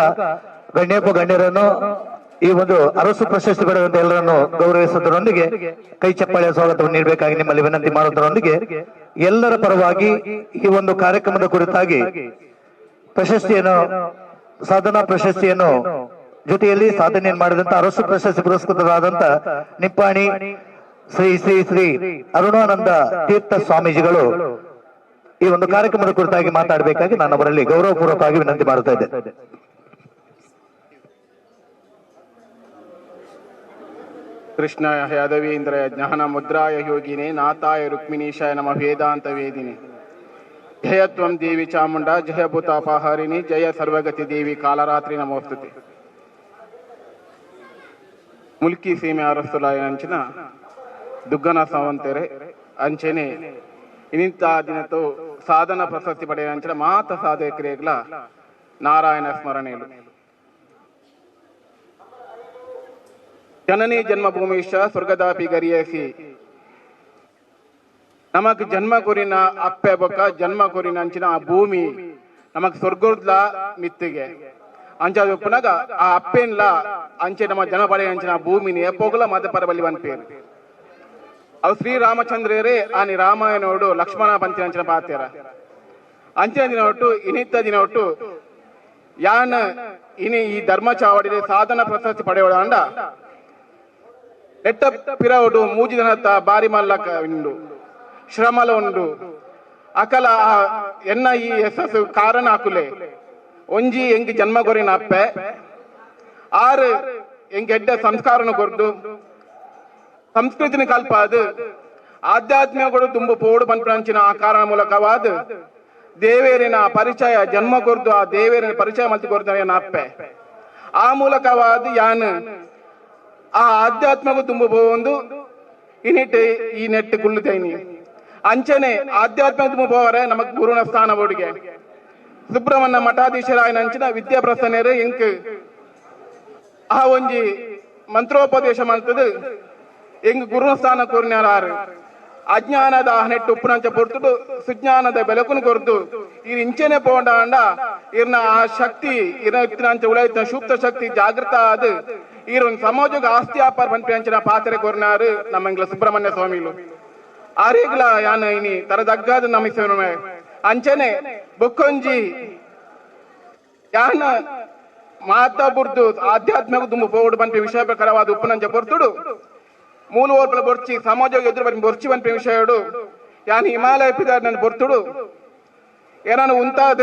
ಗಣ್ಯಪ್ಪ ಗಣ್ಯರನ್ನು ಈ ಒಂದು ಅರಸು ಪ್ರಶಸ್ತಿ ಪಡೆದಂತೆ ಎಲ್ಲರನ್ನು ಗೌರವಿಸುವುದರೊಂದಿಗೆ ಕೈ ಚಪ್ಪಾಳೆಯ ಸ್ವಾಗತವನ್ನು ನೀಡಬೇಕಾಗಿ ನಿಮ್ಮಲ್ಲಿ ವಿನಂತಿ ಮಾಡುವುದರೊಂದಿಗೆ ಎಲ್ಲರ ಪರವಾಗಿ ಈ ಒಂದು ಕಾರ್ಯಕ್ರಮದ ಕುರಿತಾಗಿ ಪ್ರಶಸ್ತಿಯನ್ನು, ಸಾಧನಾ ಪ್ರಶಸ್ತಿಯನ್ನು ಜೊತೆಯಲ್ಲಿ ಸಾಧನೆಯನ್ನು ಮಾಡಿದಂತ ಅರಸು ಪ್ರಶಸ್ತಿ ಪುರಸ್ಕೃತರಾದಂತ ನಿಪ್ಪಾಣಿ ಶ್ರೀ ಶ್ರೀ ಶ್ರೀ ಅರುಣಾನಂದ ತೀರ್ಥ ಸ್ವಾಮೀಜಿಗಳು ಈ ಒಂದು ಕಾರ್ಯಕ್ರಮದ ಕುರಿತಾಗಿ ಮಾತಾಡಬೇಕಾಗಿ ನಾನು ಅವರಲ್ಲಿ ಗೌರವಪೂರ್ವಕವಾಗಿ ವಿನಂತಿ ಮಾಡುತ್ತಾ ಇದ್ದೇನೆ. ಕೃಷ್ಣ ಯಾದವೀಂದ್ರ ಜ್ಞಾನ ಮುದ್ರಾಯ ಯೋಗಿನೇ ನಾಥಾಯ ರುಕ್ಮಿಣೀಶಾಯ ನಮ ವೇದಾಂತ ವೇದಿನಿ. ಜಯತ್ವಂ ದೇವಿ ಚಾಮುಂಡ ಜಯ ಭೂತಾಪಹಾರಿಣಿ ಜಯ ಸರ್ವಗತಿ ದೇವಿ ಕಾಲರಾತ್ರಿ ನಮೋಸ್ತುತಿ. ಮುಲ್ಕಿ ಸೀಮೆ ಅರಸುಲಾಯಂಚಿನ ದುಗ್ಗನ ಸಾವಂತೆರೆ ಅಂಚೆನೆ ಇನಿಂತ ದಿನತು ಸಾಧನ ಪ್ರಶಸ್ತಿ ಪಡೆಯಂಚಿನ ಮಾತ ಸಾಧಕರಿಗಳ ನಾರಾಯಣ ಸ್ಮರಣೆಯು. ಜನನಿ ಜನ್ಮಭೂಮಿಶ ಸ್ವರ್ಗದಾಪಿ ಗರಿಯಸಿ. ನಮಕ್ ಜನ್ಮ ಕೊರಿನ ಅಪ್ಪೆ ಬೊಕ್ಕ ಜನ್ಮ ಕೊರಿನ ಅಂಚಿನ ಆ ಭೂಮಿ ನಮಕ್ ಸ್ವರ್ಗದ್ಲ ಮಿತ್ತಿಗೆ ಅಂಚ ಪುನಗ ಆ ಅಪ್ಪೆನ್ಲ ಅಂಚೆ ನಮ್ಮ ಜನ ಪಡೆಯ ಅಂಚಿನ ಆ ಭೂಮಿని ಎಪ್ಪೋಗಲ ಮದಪರ ಬಲಿ ಪೇರು. ಅವು ಶ್ರೀರಾಮಚಂದ್ರರೇ ಆನಿ ರಾಮಾಯಣೋಡು ಲಕ್ಷ್ಮಣ ಪಂಚಿನ ಅಂಚಿನ ಪಾತೇರ ಅಂಚಿನ ದಿನ ಒಟ್ಟು ಇನಿತ್ತ ದಿನ ಒಟ್ಟು ಯಾನ್ ಇನಿ ಈ ಧರ್ಮ ಚಾವಡಿಗೆ ಸಾಧನ ಪ್ರಶಸ್ತಿ ಪಡೆಯೋಣ ಎಟ್ಟ ಪಿರವಡು ಮೂಜಿದನತ್ತ ಬಾರಿ ಮಲ್ಲಕ ಉಂಡು ಶ್ರಮಲ ಉಂಡು ಅಕಲ ಎನ್ನ ಈ ಯಶಸ್ಸು ಕಾರಣ ಆಕುಲೆ ಒಂಜಿ ಎಂಗ್ ಜನ್ಮ ಕೊರಿನ ಅಪ್ಪೆ ಆರು ಎಂಗ್ ಎಡ್ಡ ಸಂಸ್ಕಾರನ ಕೊರ್ದು ಸಂಸ್ಕೃತಿನ ಕಲ್ಪಾದು ಆಧ್ಯಾತ್ಮಿಕ ಕೂಡ ತುಂಬು ಪೋಡು ಪನ್ಪಂಚಿನ ಆ ಕಾರಣ ಮೂಲಕವಾದ ದೇವೇರಿನ ಪರಿಚಯ ಜನ್ಮ ಕೊರ್ದು ಆ ದೇವೇರಿನ ಪರಿಚಯ ಮಲ್ತಿ ಕೊರ್ದು ಎನ್ನ ಅಪ್ಪೆ ಆ ಮೂಲಕವಾದ ಯಾನ್ ಆ ಆಧ್ಯಾತ್ಮಕ್ಕೂ ತುಂಬ ಒಂದು ಈ ನೆಟ್ಟು ಈ ನೆಟ್ಟು ಕುಳ್ಳುತ್ತೇನಿ ಅಂಚನೆ ಆಧ್ಯಾತ್ಮ ತುಂಬ ಪೋವರೆ ನಮಗ್ ಗುರುನ ಸ್ಥಾನ ಬೋಡಿಗೆ ಸುಬ್ರಹ್ಮಣ್ಯ ಮಠಾಧೀಶರಾಯನ ಅಂಚಿನ ವಿದ್ಯಾಪ್ರಸನ್ನೆರೆ ಇಂಕ್ ಆ ಒಂಜಿ ಮಂತ್ರೋಪದೇಶ ಮಾಡ್ತದೆ ಎಂಗ್ ಗುರುನ ಸ್ಥಾನ ಕೋರಿನಾರು ಅಜ್ಞಾನದ ನೆಟ್ಟು ಉಪ್ಪುನಂಚ ಪೊರ್ತುಡು ಸುಜ್ಞಾನದ ಬೆಳಕುನು ಕೊರ್ದು ಈ ಇಂಚೆನೆ ಪೋಂಡ ಇರ್ನ ಆ ಶಕ್ತಿ ಇರ್ನ ಉಳೈತ ಸೂಕ್ತ ಶಕ್ತಿ ಜಾಗೃತ ಆದ ಈರೊಂದು ಸಮಾಜಕ್ಕೆ ಆಸ್ತಿ ಆಪಾರ ಪನ್ಪಿ ಅಂಚಿನ ಪಾತ್ರೆ ಕೊರ್ನಾರು ನಮ್ಮ ಸುಬ್ರಹ್ಮಣ್ಯ ಸ್ವಾಮಿಲು ಆರೇಗ್ಲ ಯಾನ ಇನಿ ತರದಗ್ಗಾದ ನಮಿಸುವೆ ಅಂಚನೆ ಬೊಕ್ಕೊಂಜಿ ಯಾನ ಮಾತಾ ಬುರ್ದು ಆಧ್ಯಾತ್ಮಿಕ ದುಂಬು ಪೋಡು ಪನ್ಪಿ ವಿಷಯ ಪ್ರಕಾರವಾದ ಉಪ್ಪುನಂಚ ಪೊರ್ತುಡು ಮೂಲ ಓರ್ಪಲ ಬೊರ್ಚಿ ಸಮಾಜ ಎದುರು ಬನ್ನಿ ಬೊರ್ಚಿ ಪನ್ಪಿ ವಿಷಯಡು ಯಾನ್ ಹಿಮಾಲಯ ಪಿದಾರ್ ನನ್ನ ಬೊರ್ತುಡು ಏನಾನು ಉಂತಾದ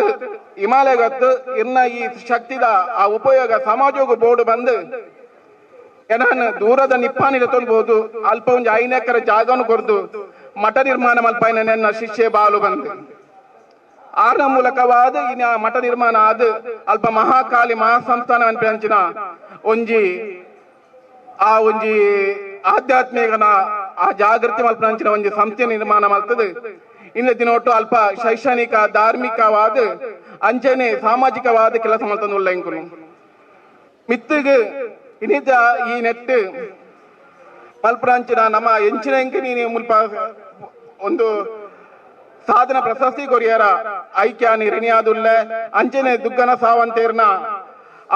ಹಿಮಾಲಯ ಗೊತ್ತು ಇನ್ನ ಈ ಶಕ್ತಿದ ಆ ಉಪಯೋಗ ಸಮಾಜಕ್ಕೂ ಬೋರ್ಡು ಬಂದು ಏನಾನು ದೂರದ ನಿಪ್ಪಾನಿಗೆ ತೊಲ್ಬಹುದು ಅಲ್ಪ ಒಂದು 5 ಎಕರೆ ಜಾಗವನ್ನು ಕೊರ್ದು ಮಠ ನಿರ್ಮಾಣ ಮಲ್ಪಾಯಿನ ನನ್ನ ಶಿಷ್ಯ ಬಾಲು ಬಂದು ಆರ್ನ ಮೂಲಕವಾದ ಇನ್ನ ಮಠ ನಿರ್ಮಾಣ ಆದ ಅಲ್ಪ ಮಹಾಕಾಳಿ ಮಹಾಸಂಸ್ಥಾನ ಅನ್ಪಿ ಅಂಚಿನ ಒಂಜಿ ಆ ಒಂಜಿ ಆಧ್ಯಾತ್ಮಿಕನ ಆ ಜಾಗೃತಿ ಮಲ್ಪನಂಚಿನ ಒಂಜಿ ಸಂಸ್ಥೆ ನಿರ್ಮಾಣ ಮಾಡ್ತದೆ. ಇನ್ನು ದಿನ ಒಟ್ಟು ಅಲ್ಪ ಶೈಕ್ಷಣಿಕ ಧಾರ್ಮಿಕವಾದ ಅಂಚನೆ ಸಾಮಾಜಿಕವಾದ ಕೆಲಸ ಮಾಡ್ತದೆ ಉಳ್ಳ ಇಂಕುಲು ಮಿತ್ತಿಗೆ ಇನ್ನಿತ ಈ ನೆಟ್ಟು ಮಲ್ಪರಂಚಿನ ನಮ್ಮ ಎಂಚಿನ ಇಂಕ ನೀನು ಮುಲ್ಪ ಒಂದು ಸಾಧನ ಪ್ರಶಸ್ತಿ ಕೊರಿಯರ ಐಕ್ಯಾನಿ ರಿಣಿಯಾದುಲ್ಲ ಅಂಚನೆ ದುಗ್ಗನ ಸಾವಂತೇರ್ನ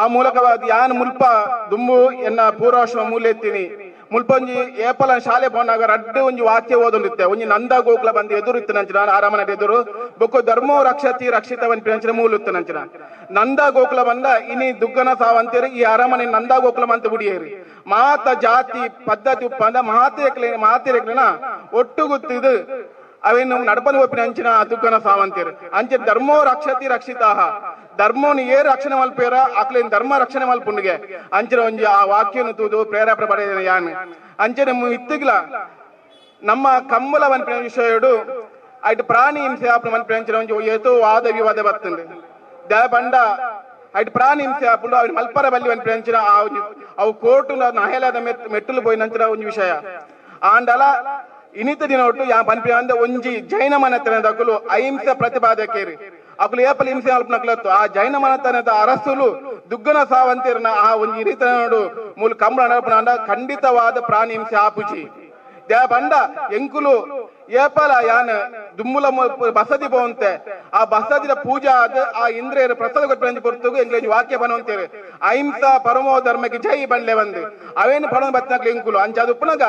ಆ ಮೂಲಕವಾದ ಯಾನ್ ಮುಲ್ಪ ದುಂಬು ಎನ್ನ ಪೂರ್ವಾಶ್ರಮ ಮೂಲೆತ್ತೀನಿ ಮುಲ್ಪೊಂಜಿ ಏಪಲ ಶಾಲೆ ಪೋನಾಗ ರಡ್ಡು ಒಂಜಿ ವಾಕ್ಯ ಓದೊಂದಿತ್ತೆ ಒಂಜಿ ನಂದ ಗೋಕುಲ ಬಂದು ಎದುರು ಇತ್ತು ನಂಚಿನ ಆರಾಮನ ಎದುರು ಬೊಕ್ಕ ಧರ್ಮೋ ರಕ್ಷತಿ ರಕ್ಷಿತವನ್ ಪಿಂಚಿನ ಮೂಲ ಇತ್ತು ನಂಚಿನ ನಂದ ಗೋಕುಲ ಬಂದ ಇನಿ ದುಗ್ಗನ ಸಾವಂತೇರಿ ಈ ಅರಮನೆ ನಂದ ಗೋಕುಲ ಅಂತ ಬಿಡಿಯೇರಿ ಮಾತ ಜಾತಿ ಪದ್ಧತಿ ಉಪ್ಪಂದ ಮಾತೆಕ್ಲಿನ ಒಟ್ಟುಗುತ್ತಿದು ಅವೇನು ನಡಪನ ಒಪ್ಪಿನ ಅಂಚಿನ ದುಗ್ಗನ ಸಾವಂತೇರಿ ಅಂಚೆ ಧರ್ಮೋ ರಕ್ಷತಿ ರಕ್ಷಿತಾಹ ಧರ್ಮೋನ್ ಏ ರಕ್ಷಣೆ ಮಲ್ಪೇರ ಆಕ್ಲೇನ್ ಧರ್ಮ ರಕ್ಷಣೆ ಮಲ್ಪುಂಡಿಗೆ ಅಂಚಿನ ಒಂಜಿ ಆ ವಾಕ್ಯನು ತೂದು ಪ್ರೇರೇಪಣೆ ಪಡೆದ ಯಾನ್ ಅಂಚನೆ ಇತ್ತಿಗ್ಲ ನಮ್ಮ ಕಮ್ಮಲ ವನ್ಪಿನ ವಿಷಯಡು ಐಟ್ ಪ್ರಾಣಿ ಹಿಂಸೆ ಆಪುನ ವನ್ಪಿನ ಅಂಚಿನ ಒಂಜಿ ಏತೋ ವಾದ ವಿವಾದ ಬತ್ತುಂಡು ದಯ ಬಂಡ ಐಟ್ ಪ್ರಾಣಿ ಹಿಂಸೆ ಆಪುಂಡು ಅವಿನ ಮಲ್ಪರ ಬಲ್ಲಿ ವನ್ಪಿನ ಅಂಚಿನ ಆ ಒಂಜಿ ಅವು ಕೋರ್ಟು ನಹೇಲಾದ ಮೆಟ್ಟಲು ಪೋಯಿನ ಅಂಚಿನ ಒಂಜಿ ವಿಷಯ ಆಂಡಲ ಇನಿತ ದಿನ ಒಟ್ಟು ಯಾ ಪನ್ಪಿ ಅಂದ ಒಂಜಿ ಜೈನ ಮನೆತನದಕುಲು ಅಹಿಂಸೆ ಪ್ರತಿಪಾದಕೇರಿ ಅಕುಲು ಏಪಲ್ ಹಿಂಸೆ ಅಲ್ಪನಕ್ಲತ್ತು ಆ ಜೈನ ಮನೆತನದ ಅರಸುಲು ದುಗ್ಗನ ಸಾವಂತಿರ್ನ ಆ ಒಂಜಿ ರೀತನೋಡು ಮೂಲ ಕಂಬಳ ನಡಪನ ಖಂಡಿತವಾದ ಪ್ರಾಣಿ ಹಿಂಸೆ ಆಪುಜಿ they ಬಂಡ ಎಂಕುಲು ಏಪಲ ಯಾನ್ ದುಮ್ಮುಲ ಬಸದಿ ಪೋವಂತೆ ಆ ಬಸದಿನ ಪೂಜಾ ಆದ ಆ ಇಂದ್ರಿಯರ ಪ್ರಸಾದ ಕೊಟ್ಟು ಪೊರ್ತುಗು ಎಂಗ್ಲೇಜ್ ವಾಕ್ಯ ಬನವಂತೇವೆ ಅಹಿಂಸಾ ಪರಮೋ ಧರ್ಮಕ್ಕೆ ಜೈ ಬಂಡ್ಲೆ ಬಂದು ಅವೇನು ಪಡೋದು ಬತ್ತಿನಕ್ಲು ಎಂಕುಲು ಅಂಚ ಅದು ಉಪ್ಪುನಗ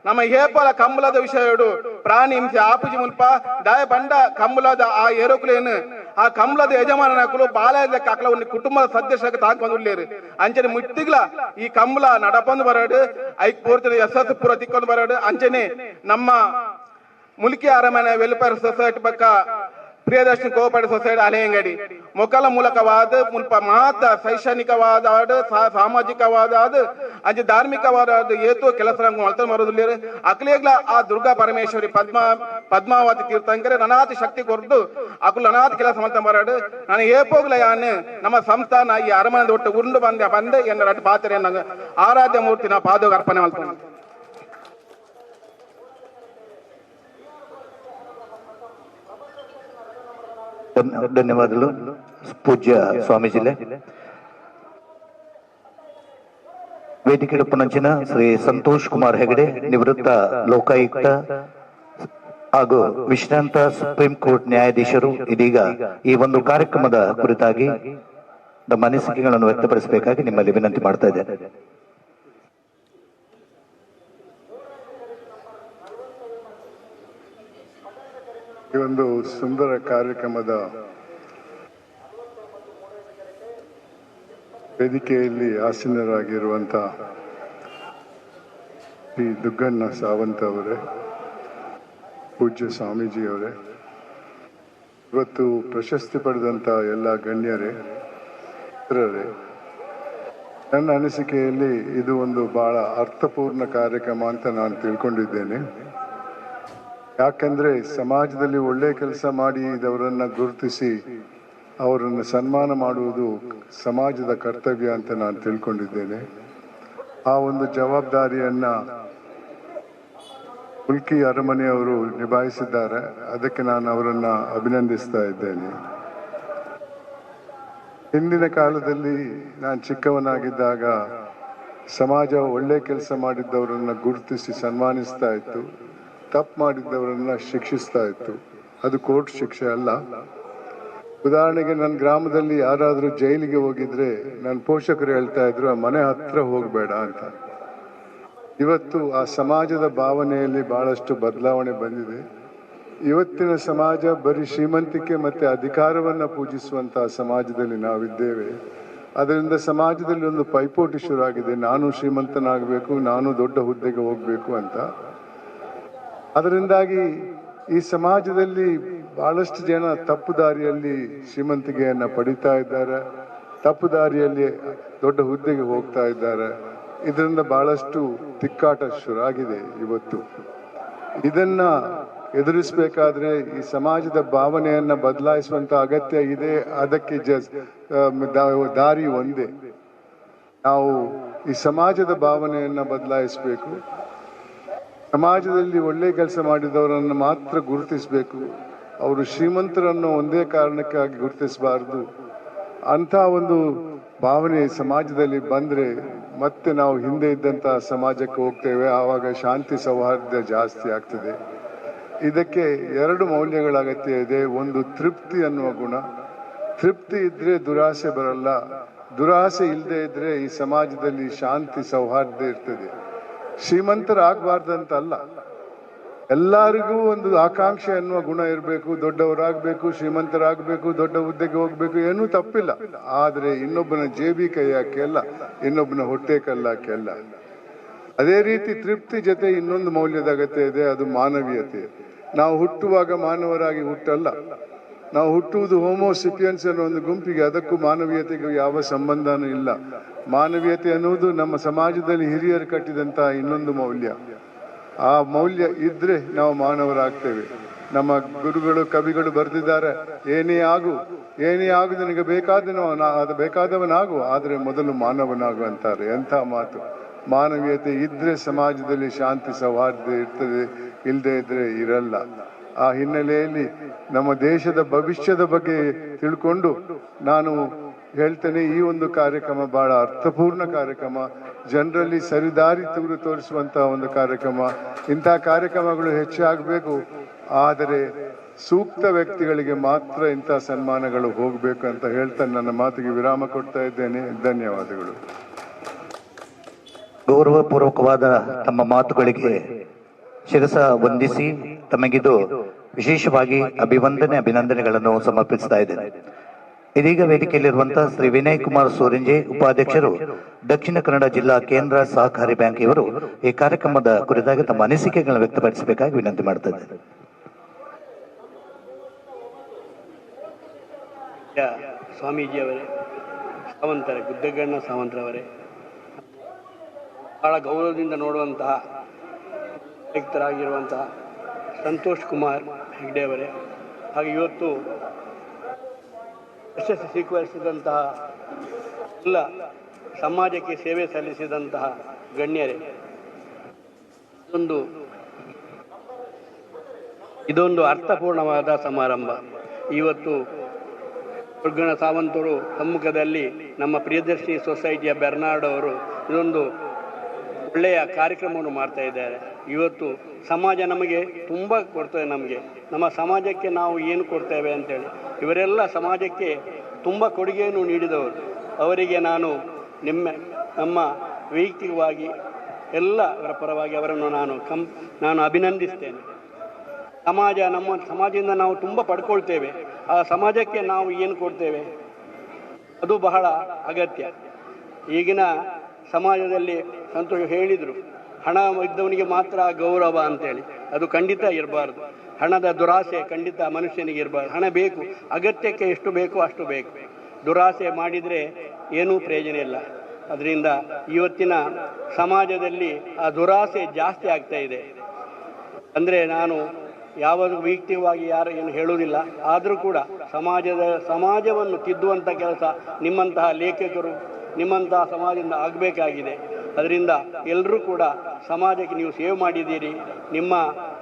ನಮ್ಮ ಏಪಲ ಕಂಬಳದ ವಿಷಯಡು ಪ್ರಾಣಿ ಹಿಂಸೆ ಆಪುಜಿ ಮುಲ್ಪ ದಾಯ ಬಂಡ ಕಂಬಳದ ಆ ಏರೋಕ್ಲೇನು ಆ ಕಂಬಳದ ಯಜಮಾನನಕುಲು ಬಾಲ ಅಕ್ಲ ಒಂದು ಕುಟುಂಬದ ಸದಸ್ಯಕ್ಕೆ ತಾಕೊಂದು ಉಳ್ಳೇರು ಅಂಚನೆ ಮುಟ್ಟಿಗ್ಲ ಈ ಕಂಬಳ ನಡಪಂದು ಬರಡು ಐಕ್ ಪೂರ್ತಿ ಯಶಸ್ಸು ಪೂರ ತಿಕ್ಕೊಂಡು ಬರಡು. ಅಂಚನೆ ನಮ್ಮ ಮುಲ್ಕಿ ಅರಮನೆ ವೆಲ್ಫೇರ್ ಸೊಸೈಟಿ ಪಕ್ಕ ಪ್ರಿಯದರ್ಶಿನಿ ಕೋಆಪರೇಟಿವ್ ಸೊಸೈಟಿ ಹಳೆಯಂಗಡಿ ಮೊಕಲ ಮೂಲಕವಾದ ಮುಲ್ಪ ಮಾತ ಶೈಕ್ಷಣಿಕವಾದ ಸಾಮಾಜಿಕವಾದ ಅಂಚೆ ಧಾರ್ಮಿಕವಾದ ಏತೋ ಕೆಲಸ ಮಲ್ತ ಅಕ್ಲೇಗ್ಲ ಆ ದುರ್ಗಾ ಪರಮೇಶ್ವರಿ ಪದ್ಮಾವತಿ ತೀರ್ಥಂಕರೆ ನನಾತಿ ಶಕ್ತಿ ಕೊರ್ದು ಅಕುಲು ಅನಾಥ ಕೆಲಸ ಮಲ್ತ ಮರಡು ನಾನು ಏಪೋಗ್ಲ ಯಾನ್ ನಮ್ಮ ಸಂಸ್ಥಾನ ಈ ಅರಮನೆ ಒಟ್ಟು ಉಂಡು ಬಂದೆ ಬಂದೆ ಎನ್ನ ಪಾತ್ರೆ ಆರಾಧ್ಯ ಮೂರ್ತಿನ ಪಾದೋಗ ಅರ್ಪಣೆ ಮಲ್ತ. ಧನ್ಯವಾದಗಳು ಪೂಜ್ಯ ಸ್ವಾಮೀಜಿಲೆ. ವೇದಿಕೆ ಪುನಂಚಿನ ಶ್ರೀ ಸಂತೋಷ್ ಕುಮಾರ್ ಹೆಗಡೆ, ನಿವೃತ್ತ ಲೋಕಾಯುಕ್ತ ಹಾಗೂ ವಿಶ್ರಾಂತ ಸುಪ್ರೀಂ ಕೋರ್ಟ್ ನ್ಯಾಯಾಧೀಶರು, ಇದೀಗ ಈ ಒಂದು ಕಾರ್ಯಕ್ರಮದ ಕುರಿತಾಗಿ ತಮ್ಮ ಅನಿಸಿಕೆಗಳನ್ನು ವ್ಯಕ್ತಪಡಿಸಬೇಕಾಗಿ ನಿಮ್ಮಲ್ಲಿ ವಿನಂತಿ ಮಾಡ್ತಾ ಇದ್ದೇನೆ. ಈ ಒಂದು ಸುಂದರ ಕಾರ್ಯಕ್ರಮದ ವೇದಿಕೆಯಲ್ಲಿ ಆಸೀನರಾಗಿರುವಂಥ ಶ್ರೀ ದುಗ್ಗಣ್ಣ ಸಾವಂತ ಅವರೇ, ಪೂಜ್ಯ ಸ್ವಾಮೀಜಿಯವರೇ, ಇವತ್ತು ಪ್ರಶಸ್ತಿ ಪಡೆದಂಥ ಎಲ್ಲ ಗಣ್ಯರೇ, ಮಿತ್ರರೇ, ನನ್ನ ಅನಿಸಿಕೆಯಲ್ಲಿ ಇದು ಒಂದು ಭಾಳ ಅರ್ಥಪೂರ್ಣ ಕಾರ್ಯಕ್ರಮ ಅಂತ ನಾನು ತಿಳ್ಕೊಂಡಿದ್ದೇನೆ. ಯಾಕಂದರೆ ಸಮಾಜದಲ್ಲಿ ಒಳ್ಳೆಯ ಕೆಲಸ ಮಾಡಿ ಇದವರನ್ನು ಗುರುತಿಸಿ ಅವರನ್ನು ಸನ್ಮಾನ ಮಾಡುವುದು ಸಮಾಜದ ಕರ್ತವ್ಯ ಅಂತ ನಾನು ತಿಳ್ಕೊಂಡಿದ್ದೇನೆ. ಆ ಒಂದು ಜವಾಬ್ದಾರಿಯನ್ನು ಮುಲ್ಕಿ ಅರಮನೆಯವರು ನಿಭಾಯಿಸಿದ್ದಾರೆ. ಅದಕ್ಕೆ ನಾನು ಅವರನ್ನು ಅಭಿನಂದಿಸ್ತಾ ಇದ್ದೇನೆ. ಹಿಂದಿನ ಕಾಲದಲ್ಲಿ ನಾನು ಚಿಕ್ಕವನಾಗಿದ್ದಾಗ ಸಮಾಜ ಒಳ್ಳೆಯ ಕೆಲಸ ಮಾಡಿದ್ದವರನ್ನು ಗುರುತಿಸಿ ಸನ್ಮಾನಿಸ್ತಾ ಇತ್ತು, ತಪ್ಪು ಮಾಡಿದ್ದವರನ್ನು ಶಿಕ್ಷಿಸ್ತಾ ಇತ್ತು. ಅದು ಕೋರ್ಟ್ ಶಿಕ್ಷೆ ಅಲ್ಲ. ಉದಾಹರಣೆಗೆ ನನ್ನ ಗ್ರಾಮದಲ್ಲಿ ಯಾರಾದರೂ ಜೈಲಿಗೆ ಹೋಗಿದ್ರೆ ನನ್ನ ಪೋಷಕರು ಹೇಳ್ತಾ ಇದ್ರು, ಆ ಮನೆ ಹತ್ರ ಹೋಗಬೇಡ ಅಂತ. ಇವತ್ತು ಆ ಸಮಾಜದ ಭಾವನೆಯಲ್ಲಿ ಭಾಳಷ್ಟು ಬದಲಾವಣೆ ಬಂದಿದೆ. ಇವತ್ತಿನ ಸಮಾಜ ಬರೀ ಶ್ರೀಮಂತಿಕೆ ಮತ್ತು ಅಧಿಕಾರವನ್ನು ಪೂಜಿಸುವಂಥ ಸಮಾಜದಲ್ಲಿ ನಾವಿದ್ದೇವೆ. ಅದರಿಂದ ಸಮಾಜದಲ್ಲಿ ಒಂದು ಪೈಪೋಟಿ ಶುರುವಾಗಿದೆ. ನಾನು ಶ್ರೀಮಂತನಾಗಬೇಕು, ನಾನು ದೊಡ್ಡ ಹುದ್ದೆಗೆ ಹೋಗಬೇಕು ಅಂತ. ಅದರಿಂದಾಗಿ ಈ ಸಮಾಜದಲ್ಲಿ ಭಾಳಷ್ಟು ಜನ ತಪ್ಪು ದಾರಿಯಲ್ಲಿ ಶ್ರೀಮಂತಿಕೆಯನ್ನು ಪಡಿತಾ ಇದ್ದಾರೆ, ತಪ್ಪು ದಾರಿಯಲ್ಲಿ ದೊಡ್ಡ ಹುದ್ದೆಗೆ ಹೋಗ್ತಾ ಇದ್ದಾರೆ. ಇದರಿಂದ ಭಾಳಷ್ಟು ತಿಕ್ಕಾಟ ಶುರುವಾಗಿದೆ ಇವತ್ತು. ಇದನ್ನು ಎದುರಿಸಬೇಕಾದ್ರೆ ಈ ಸಮಾಜದ ಭಾವನೆಯನ್ನು ಬದಲಾಯಿಸುವಂಥ ಅಗತ್ಯ ಇದೆ. ಅದಕ್ಕೆ ದಾರಿ ಒಂದೇ, ನಾವು ಈ ಸಮಾಜದ ಭಾವನೆಯನ್ನು ಬದಲಾಯಿಸಬೇಕು. ಸಮಾಜದಲ್ಲಿ ಒಳ್ಳೆಯ ಕೆಲಸ ಮಾಡಿದವರನ್ನು ಮಾತ್ರ ಗುರುತಿಸಬೇಕು, ಅವರು ಶ್ರೀಮಂತರನ್ನು ಒಂದೇ ಕಾರಣಕ್ಕಾಗಿ ಗುರುತಿಸಬಾರ್ದು. ಅಂಥ ಒಂದು ಭಾವನೆ ಸಮಾಜದಲ್ಲಿ ಬಂದರೆ ಮತ್ತೆ ನಾವು ಹಿಂದೆ ಇದ್ದಂಥ ಸಮಾಜಕ್ಕೆ ಹೋಗ್ತೇವೆ. ಆವಾಗ ಶಾಂತಿ ಸೌಹಾರ್ದ ಜಾಸ್ತಿ ಆಗ್ತದೆ. ಇದಕ್ಕೆ ಎರಡು ಮೌಲ್ಯಗಳ ಅಗತ್ಯ ಇದೆ. ಒಂದು ತೃಪ್ತಿ ಅನ್ನುವ ಗುಣ. ತೃಪ್ತಿ ಇದ್ದರೆ ದುರಾಸೆ ಬರಲ್ಲ. ದುರಾಸೆ ಇಲ್ಲದೆ ಇದ್ದರೆ ಈ ಸಮಾಜದಲ್ಲಿ ಶಾಂತಿ ಸೌಹಾರ್ದ ಇರ್ತದೆ. ಶ್ರೀಮಂತರಾಗಬಾರ್ದಂತಲ್ಲ, ಎಲ್ಲರಿಗೂ ಒಂದು ಆಕಾಂಕ್ಷೆ ಅನ್ನುವ ಗುಣ ಇರಬೇಕು. ದೊಡ್ಡವರಾಗಬೇಕು, ಶ್ರೀಮಂತರಾಗಬೇಕು, ದೊಡ್ಡ ಹುದ್ದೆಗೆ ಹೋಗಬೇಕು, ಏನೂ ತಪ್ಪಿಲ್ಲ. ಆದರೆ ಇನ್ನೊಬ್ಬನ ಜೇಬಿ ಕೈ ಹಾಕಿ ಅಲ್ಲ, ಇನ್ನೊಬ್ಬನ ಹೊಟ್ಟೆ ಕಲ್ಲಾಕಿ ಅಲ್ಲ. ಅದೇ ರೀತಿ ತೃಪ್ತಿ ಜೊತೆ ಇನ್ನೊಂದು ಮೌಲ್ಯದ ಅಗತ್ಯ ಇದೆ, ಅದು ಮಾನವೀಯತೆ. ನಾವು ಹುಟ್ಟುವಾಗ ಮಾನವರಾಗಿ ಹುಟ್ಟಲ್ಲ, ನಾವು ಹುಟ್ಟುವುದು ಹೋಮೋಸಿಪಿಯನ್ಸ್ ಅನ್ನೋ ಒಂದು ಗುಂಪಿಗೆ. ಅದಕ್ಕೂ ಮಾನವೀಯತೆಗೂ ಯಾವ ಸಂಬಂಧನೂ ಇಲ್ಲ. ಮಾನವೀಯತೆ ಅನ್ನುವುದು ನಮ್ಮ ಸಮಾಜದಲ್ಲಿ ಹಿರಿಯರು ಕಟ್ಟಿದಂಥ ಇನ್ನೊಂದು ಮೌಲ್ಯ. ಆ ಮೌಲ್ಯ ಇದ್ರೆ ನಾವು ಮಾನವರಾಗ್ತೇವೆ. ನಮ್ಮ ಗುರುಗಳು ಕವಿಗಳು ಬರೆದಿದ್ದಾರೆ, ಏನೇ ಆಗು ಏನೇ ಆಗು ನಿನಗೆ ಬೇಕಾದವನಾಗು, ಆದರೆ ಮೊದಲು ಮಾನವನಾಗು ಅಂತಾರೆ. ಎಂಥ ಮಾತು! ಮಾನವೀಯತೆ ಇದ್ರೆ ಸಮಾಜದಲ್ಲಿ ಶಾಂತಿ ಸೌಹಾರ್ದ ಇರ್ತದೆ, ಇಲ್ಲದೆ ಇದ್ರೆ ಇರಲ್ಲ. ಆ ಹಿನ್ನೆಲೆಯಲ್ಲಿ ನಮ್ಮ ದೇಶದ ಭವಿಷ್ಯದ ಬಗ್ಗೆ ತಿಳ್ಕೊಂಡು ನಾನು ಹೇಳ್ತೇನೆ, ಈ ಒಂದು ಕಾರ್ಯಕ್ರಮ ಬಹಳ ಅರ್ಥಪೂರ್ಣ ಕಾರ್ಯಕ್ರಮ, ಜನರಲ್ಲಿ ಸರಿದಾರಿ ತೋರಿಸುವಂತಹ ಒಂದು ಕಾರ್ಯಕ್ರಮ. ಇಂಥ ಕಾರ್ಯಕ್ರಮಗಳು ಹೆಚ್ಚಾಗಬೇಕು. ಆದರೆ ಸೂಕ್ತ ವ್ಯಕ್ತಿಗಳಿಗೆ ಮಾತ್ರ ಇಂಥ ಸನ್ಮಾನಗಳು ಹೋಗಬೇಕು ಅಂತ ಹೇಳ್ತಾ ನನ್ನ ಮಾತಿಗೆ ವಿರಾಮ ಕೊಡ್ತಾ ಇದ್ದೇನೆ. ಧನ್ಯವಾದಗಳು. ಗೌರವಪೂರ್ವಕವಾದ ತಮ್ಮ ಮಾತುಗಳಿಗೆ ಶಿರಸ ವಂದಿಸಿ ತಮಗಿದು ವಿಶೇಷವಾಗಿ ಅಭಿವಂದನೆ ಅಭಿನಂದನೆಗಳನ್ನು ಸಮರ್ಪಿಸ್ತಾ ಇದ್ದೇನೆ. ಇದೀಗ ವೇದಿಕೆಯಲ್ಲಿರುವಂತಹ ಶ್ರೀ ವಿನಯ್ ಕುಮಾರ್ ಸೂರಿಂಜೆ, ಉಪಾಧ್ಯಕ್ಷರು, ದಕ್ಷಿಣ ಕನ್ನಡ ಜಿಲ್ಲಾ ಕೇಂದ್ರ ಸಹಕಾರಿ ಬ್ಯಾಂಕ್ ಇವರು ಈ ಕಾರ್ಯಕ್ರಮದ ಕುರಿತಾಗಿ ತಮ್ಮ ಅನಿಸಿಕೆಗಳನ್ನು ವ್ಯಕ್ತಪಡಿಸಬೇಕಾಗಿ ವಿನಂತಿ ಮಾಡ್ತಾ ಇದ್ದಾರೆ. ಸ್ವಾಮೀಜಿಯವರೇ, ಸಾವಂತರೇ, ಗುದ್ದಗಣ್ಣ ಸಾವಂತರವರೇ, ಬಹಳ ಗೌರವದಿಂದ ನೋಡುವಂತಹ ಆಯುಕ್ತರಾಗಿರುವಂತಹ ಸಂತೋಷ್ ಕುಮಾರ್ ಹೆಗ್ಡೆಯವರೇ, ಹಾಗೆ ಇವತ್ತು ಪ್ರಶಸ್ತಿ ಸ್ವೀಕರಿಸಿದಂತಹ ಎಲ್ಲ ಸಮಾಜಕ್ಕೆ ಸೇವೆ ಸಲ್ಲಿಸಿದಂತಹ ಗಣ್ಯರೇ, ಇದೊಂದು ಅರ್ಥಪೂರ್ಣವಾದ ಸಮಾರಂಭ. ಇವತ್ತು ದುರ್ಗಣ ಸಾವಂತರು ಸಮ್ಮುಖದಲ್ಲಿ ನಮ್ಮ ಪ್ರಿಯದರ್ಶಿನಿ ಸೊಸೈಟಿಯ ಬೆರ್ನಾರ್ಡ್ ಅವರು ಇದೊಂದು ಒಳ್ಳೆಯ ಕಾರ್ಯಕ್ರಮವನ್ನು ಮಾಡ್ತಾ ಇದ್ದಾರೆ. ಇವತ್ತು ಸಮಾಜ ನಮಗೆ ತುಂಬ ಕೊಡ್ತದೆ, ನಮಗೆ ನಮ್ಮ ಸಮಾಜಕ್ಕೆ ನಾವು ಏನು ಕೊಡ್ತೇವೆ ಅಂತೇಳಿ ಇವರೆಲ್ಲ ಸಮಾಜಕ್ಕೆ ತುಂಬ ಕೊಡುಗೆಯನ್ನು ನೀಡಿದವರು. ಅವರಿಗೆ ನಾನು ನಮ್ಮ ವೈಯಕ್ತಿಕವಾಗಿ ಎಲ್ಲ ಅವರ ಪರವಾಗಿ ಅವರನ್ನು ನಾನು ಅಭಿನಂದಿಸ್ತೇನೆ. ಸಮಾಜ, ನಮ್ಮ ಸಮಾಜದಿಂದ ನಾವು ತುಂಬ ಪಡ್ಕೊಳ್ತೇವೆ, ಆ ಸಮಾಜಕ್ಕೆ ನಾವು ಏನು ಕೊಡ್ತೇವೆ ಅದು ಬಹಳ ಅಗತ್ಯ. ಈಗಿನ ಸಮಾಜದಲ್ಲಿ ಸಂತೋಷ ಹೇಳಿದರು, ಹಣ ಇದ್ದವನಿಗೆ ಮಾತ್ರ ಗೌರವ ಅಂತೇಳಿ, ಅದು ಖಂಡಿತ ಇರಬಾರ್ದು. ಹಣದ ದುರಾಸೆ ಖಂಡಿತ ಮನುಷ್ಯನಿಗೆ ಇರಬಾರ್ದು. ಹಣ ಬೇಕು, ಅಗತ್ಯಕ್ಕೆ ಎಷ್ಟು ಬೇಕೋ ಅಷ್ಟು ಬೇಕು. ದುರಾಸೆ ಮಾಡಿದರೆ ಏನೂ ಪ್ರಯೋಜನ ಇಲ್ಲ. ಅದರಿಂದ ಇವತ್ತಿನ ಸಮಾಜದಲ್ಲಿ ಆ ದುರಾಸೆ ಜಾಸ್ತಿ ಆಗ್ತಾ ಇದೆ. ಅಂದರೆ ನಾನು ಯಾವುದು ವೈಯಕ್ತಿಕವಾಗಿ ಯಾರು ಏನು ಹೇಳುವುದಿಲ್ಲ, ಆದರೂ ಕೂಡ ಸಮಾಜವನ್ನು ತಿದ್ದುವಂಥ ಕೆಲಸ ನಿಮ್ಮಂತಹ ಲೇಖಕರು, ನಿಮ್ಮಂತಹ ಸಮಾಜದಿಂದ ಆಗಬೇಕಾಗಿದೆ. ಅದರಿಂದ ಎಲ್ಲರೂ ಕೂಡ ಸಮಾಜಕ್ಕೆ ನೀವು ಸೇವೆ ಮಾಡಿದ್ದೀರಿ. ನಿಮ್ಮ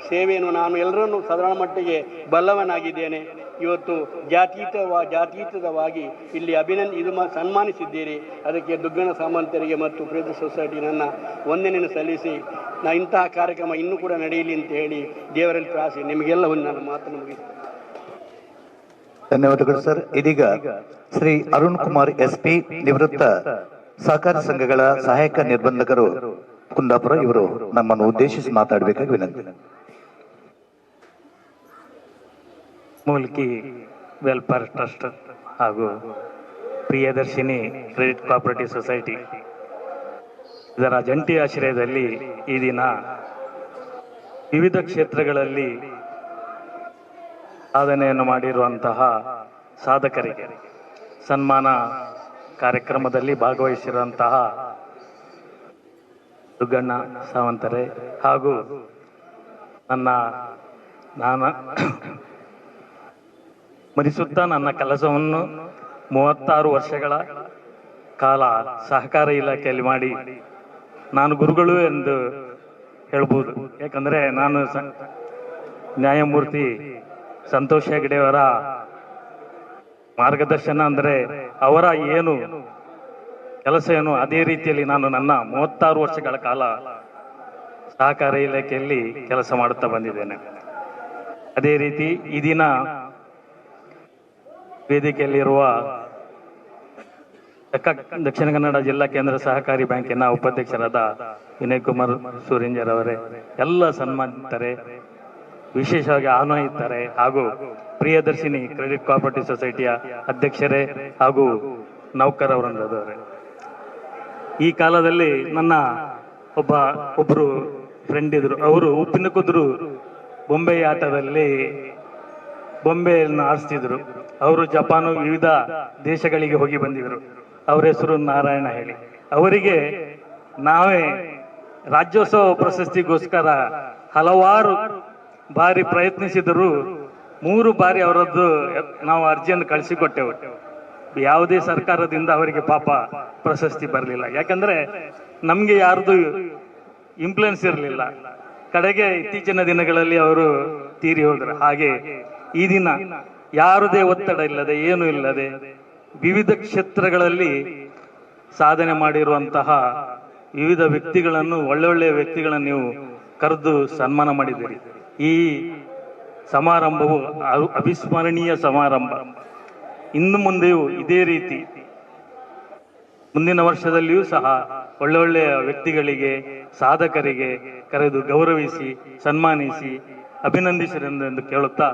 ಸೇವೆಯನ್ನು ನಾನು ಎಲ್ಲರನ್ನೂ ಸಾಧಾರಣ ಮಟ್ಟಿಗೆ ಬಲ್ಲವನಾಗಿದ್ದೇನೆ. ಇವತ್ತು ಜಾತೀತವಾಗಿ ಇಲ್ಲಿ ಸನ್ಮಾನಿಸಿದ್ದೀರಿ. ಅದಕ್ಕೆ ದುಗ್ಗಣ ಸಾಮಂತರಿಗೆ ಮತ್ತು ಪ್ರೇತ ಸೊಸೈಟಿ ನನ್ನ ವಂದನೆಯನ್ನು ಸಲ್ಲಿಸಿ, ನಾ ಇಂತಹ ಕಾರ್ಯಕ್ರಮ ಇನ್ನೂ ಕೂಡ ನಡೆಯಲಿ ಅಂತ ಹೇಳಿ ದೇವರಲ್ಲಿ ಪ್ರಾರ್ಥಿಸಿ ನಿಮಗೆಲ್ಲ ಒಂದು ನನ್ನ ಮಾತನ್ನು ಮುಗಿಸ್ತೇನೆ. ಧನ್ಯವಾದಗಳು ಸರ್. ಇದೀಗ ಶ್ರೀ ಅರುಣ್ ಕುಮಾರ್ ಎಸ್ಪಿ, ನಿವೃತ್ತ ಸಹಕಾರ ಸಂಘಗಳ ಸಹಾಯಕ ನಿರ್ಬಂಧಕರು, ಕುಂದಾಪುರ, ಇವರು ನಮ್ಮನ್ನು ಉದ್ದೇಶಿಸಿ ಮಾತಾಡಬೇಕಾಗಿ ವಿನಂತಿ. ಮೂಲ್ಕಿ ವೆಲ್ಫೇರ್ ಟ್ರಸ್ಟ್ ಹಾಗೂ ಪ್ರಿಯದರ್ಶಿನಿ ಕ್ರೆಡಿಟ್ ಕೋಆಪರೇಟಿವ್ ಸೊಸೈಟಿ ಇದರ ಜಂಟಿ ಆಶ್ರಯದಲ್ಲಿ ಈ ದಿನ ವಿವಿಧ ಕ್ಷೇತ್ರಗಳಲ್ಲಿ ಸಾಧನೆಯನ್ನು ಮಾಡಿರುವಂತಹ ಸಾಧಕರಿಗೆ ಸನ್ಮಾನ ಕಾರ್ಯಕ್ರಮದಲ್ಲಿ ಭಾಗವಹಿಸಿರುವಂತಹ ದುಗ್ಗಣ್ಣ ಸಾವಂತರೆ ಹಾಗೂ ನಾನು ಸ್ಮರಿಸುತ್ತಾ ನನ್ನ ಕೆಲಸವನ್ನು 36 ವರ್ಷಗಳ ಕಾಲ ಸಹಕಾರ ಇಲಾಖೆಯಲ್ಲಿ ಮಾಡಿ ನಾನು ಗುರುಗಳು ಎಂದು ಹೇಳ್ಬೋದು. ಯಾಕಂದರೆ ನಾನು ನ್ಯಾಯಮೂರ್ತಿ ಸಂತೋಷ್ ಹೆಗಡೆಯವರ ಮಾರ್ಗದರ್ಶನ ಅಂದರೆ ಅವರ ಏನು ಕೆಲಸ ಏನು ಅದೇ ರೀತಿಯಲ್ಲಿ ನಾನು ನನ್ನ 36 ವರ್ಷಗಳ ಕಾಲ ಸಹಕಾರ ಇಲಾಖೆಯಲ್ಲಿ ಕೆಲಸ ಮಾಡುತ್ತಾ ಬಂದಿದ್ದೇನೆ. ಅದೇ ರೀತಿ ಈ ದಿನ ವೇದಿಕೆಯಲ್ಲಿರುವ ದಕ್ಷಿಣ ಕನ್ನಡ ಜಿಲ್ಲಾ ಕೇಂದ್ರ ಸಹಕಾರಿ ಬ್ಯಾಂಕಿನ ಉಪಾಧ್ಯಕ್ಷರಾದ ವಿನಯ್ ಕುಮಾರ್ ಸೂರಿಂಜರ್ ಅವರೇ, ಎಲ್ಲ ಸನ್ಮಾನಿತರೆ, ವಿಶೇಷವಾಗಿ ಆಹ್ವಾನಿತರೆ ಹಾಗೂ ಪ್ರಿಯದರ್ಶಿನಿ ಕ್ರೆಡಿಟ್ ಕೋಆಪರೇಟಿವ್ ಸೊಸೈಟಿಯ ಅಧ್ಯಕ್ಷರೇ ಹಾಗೂ ನೌಕರವೃಂದದವರೇ, ಈ ಕಾಲದಲ್ಲಿ ನನ್ನ ಒಬ್ಬರು ಫ್ರೆಂಡ್ ಇದ್ರು. ಅವರು ಉಪ್ಪಿನ ಕುದ್ರು ಬೊಂಬೆ ಆಟದಲ್ಲಿ ಬೊಂಬೆಯನ್ನು ಆಡಿಸ್ತಿದ್ರು. ಅವರು ಜಪಾನು ವಿವಿಧ ದೇಶಗಳಿಗೆ ಹೋಗಿ ಬಂದಿದ್ರು. ಅವರ ಹೆಸರು ನಾರಾಯಣ ಹೇಳಿ. ಅವರಿಗೆ ನಾವೇ ರಾಜ್ಯೋತ್ಸವ ಪ್ರಶಸ್ತಿಗೋಸ್ಕರ ಹಲವಾರು ಬಾರಿ ಪ್ರಯತ್ನಿಸಿದರೂ 3 ಬಾರಿ ಅವರದ್ದು ನಾವು ಅರ್ಜಿಯನ್ನು ಕಳಿಸಿಕೊಟ್ಟೆವು. ಯಾವುದೇ ಸರ್ಕಾರದಿಂದ ಅವರಿಗೆ ಪಾಪ ಪ್ರಶಸ್ತಿ ಬರಲಿಲ್ಲ. ಯಾಕಂದ್ರೆ ನಮಗೆ ಯಾರ್ದು ಇನ್ಫ್ಲುಯೆನ್ಸ್ ಇರಲಿಲ್ಲ. ಕಡೆಗೆ ಇತ್ತೀಚಿನ ದಿನಗಳಲ್ಲಿ ಅವರು ತೀರಿ ಹೋದರು. ಹಾಗೆ ಈ ದಿನ ಯಾರದೇ ಒತ್ತಡ ಇಲ್ಲದೆ ಏನೂ ಇಲ್ಲದೆ ವಿವಿಧ ಕ್ಷೇತ್ರಗಳಲ್ಲಿ ಸಾಧನೆ ಮಾಡಿರುವಂತಹ ವಿವಿಧ ವ್ಯಕ್ತಿಗಳನ್ನು, ಒಳ್ಳೊಳ್ಳೆಯ ವ್ಯಕ್ತಿಗಳನ್ನು ನೀವು ಕರೆದು ಸನ್ಮಾನ ಮಾಡಿದ್ದೀರಿ. ಈ ಸಮಾರಂಭವು ಅವಿಸ್ಮರಣೀಯ ಸಮಾರಂಭ. ಇನ್ನು ಮುಂದೆಯೂ ಇದೇ ರೀತಿ ಮುಂದಿನ ವರ್ಷದಲ್ಲಿಯೂ ಸಹ ಒಳ್ಳೊಳ್ಳೆಯ ವ್ಯಕ್ತಿಗಳಿಗೆ, ಸಾಧಕರಿಗೆ ಕರೆದು ಗೌರವಿಸಿ, ಸನ್ಮಾನಿಸಿ, ಅಭಿನಂದಿಸಿರೆಂದು ಕೇಳುತ್ತಾ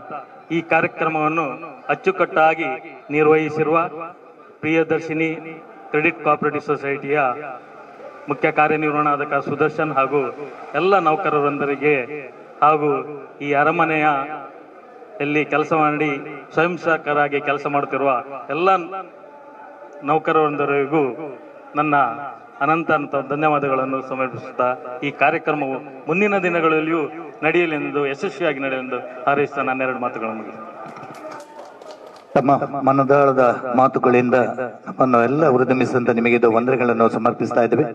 ಈ ಕಾರ್ಯಕ್ರಮವನ್ನು ಅಚ್ಚುಕಟ್ಟಾಗಿ ನಿರ್ವಹಿಸಿರುವ ಪ್ರಿಯದರ್ಶಿನಿ ಕ್ರೆಡಿಟ್ ಕೋಆಪರೇಟಿವ್ ಸೊಸೈಟಿಯ ಮುಖ್ಯ ಕಾರ್ಯನಿರ್ವಹಣಾಧಿಕಾರಿ ಸುದರ್ಶನ್ ಹಾಗೂ ಎಲ್ಲ ನೌಕರರೊಂದರಿಗೆ ಹಾಗೂ ಈ ಅರಮನೆಯ ಇಲ್ಲಿ ಕೆಲಸ ಮಾಡಿ ಸ್ವಯಂ ಸೇವಕರಾಗಿ ಕೆಲಸ ಮಾಡುತ್ತಿರುವ ಎಲ್ಲ ನೌಕರರೊಂದರಿಗೂ ನನ್ನ ಅನಂತ ಅನಂತ ಧನ್ಯವಾದಗಳನ್ನು ಸಮರ್ಪಿಸುತ್ತಾ ಈ ಕಾರ್ಯಕ್ರಮವು ಮುಂದಿನ ದಿನಗಳಲ್ಲಿಯೂ ನಡೆಯಲೆಂದು, ಯಶಸ್ವಿಯಾಗಿ ನಡೆಯಲೆಂದು ಹಾರೈಸುತ್ತಾ ನನ್ನೆರಡು ಮಾತುಗಳನ್ನು ಮುಗಿಸ್ತೇನೆ. ತಮ್ಮ ಮನದಾಳದ ಮಾತುಗಳಿಂದ ನಮ್ಮನ್ನು ಎಲ್ಲ ಉರುದುಂಬಿಸಿದಂತ ನಿಮಗೆ ಇದು ವಂದನೆಗಳನ್ನು ಸಮರ್ಪಿಸ್ತಾ ಇದ್ದೇವೆ.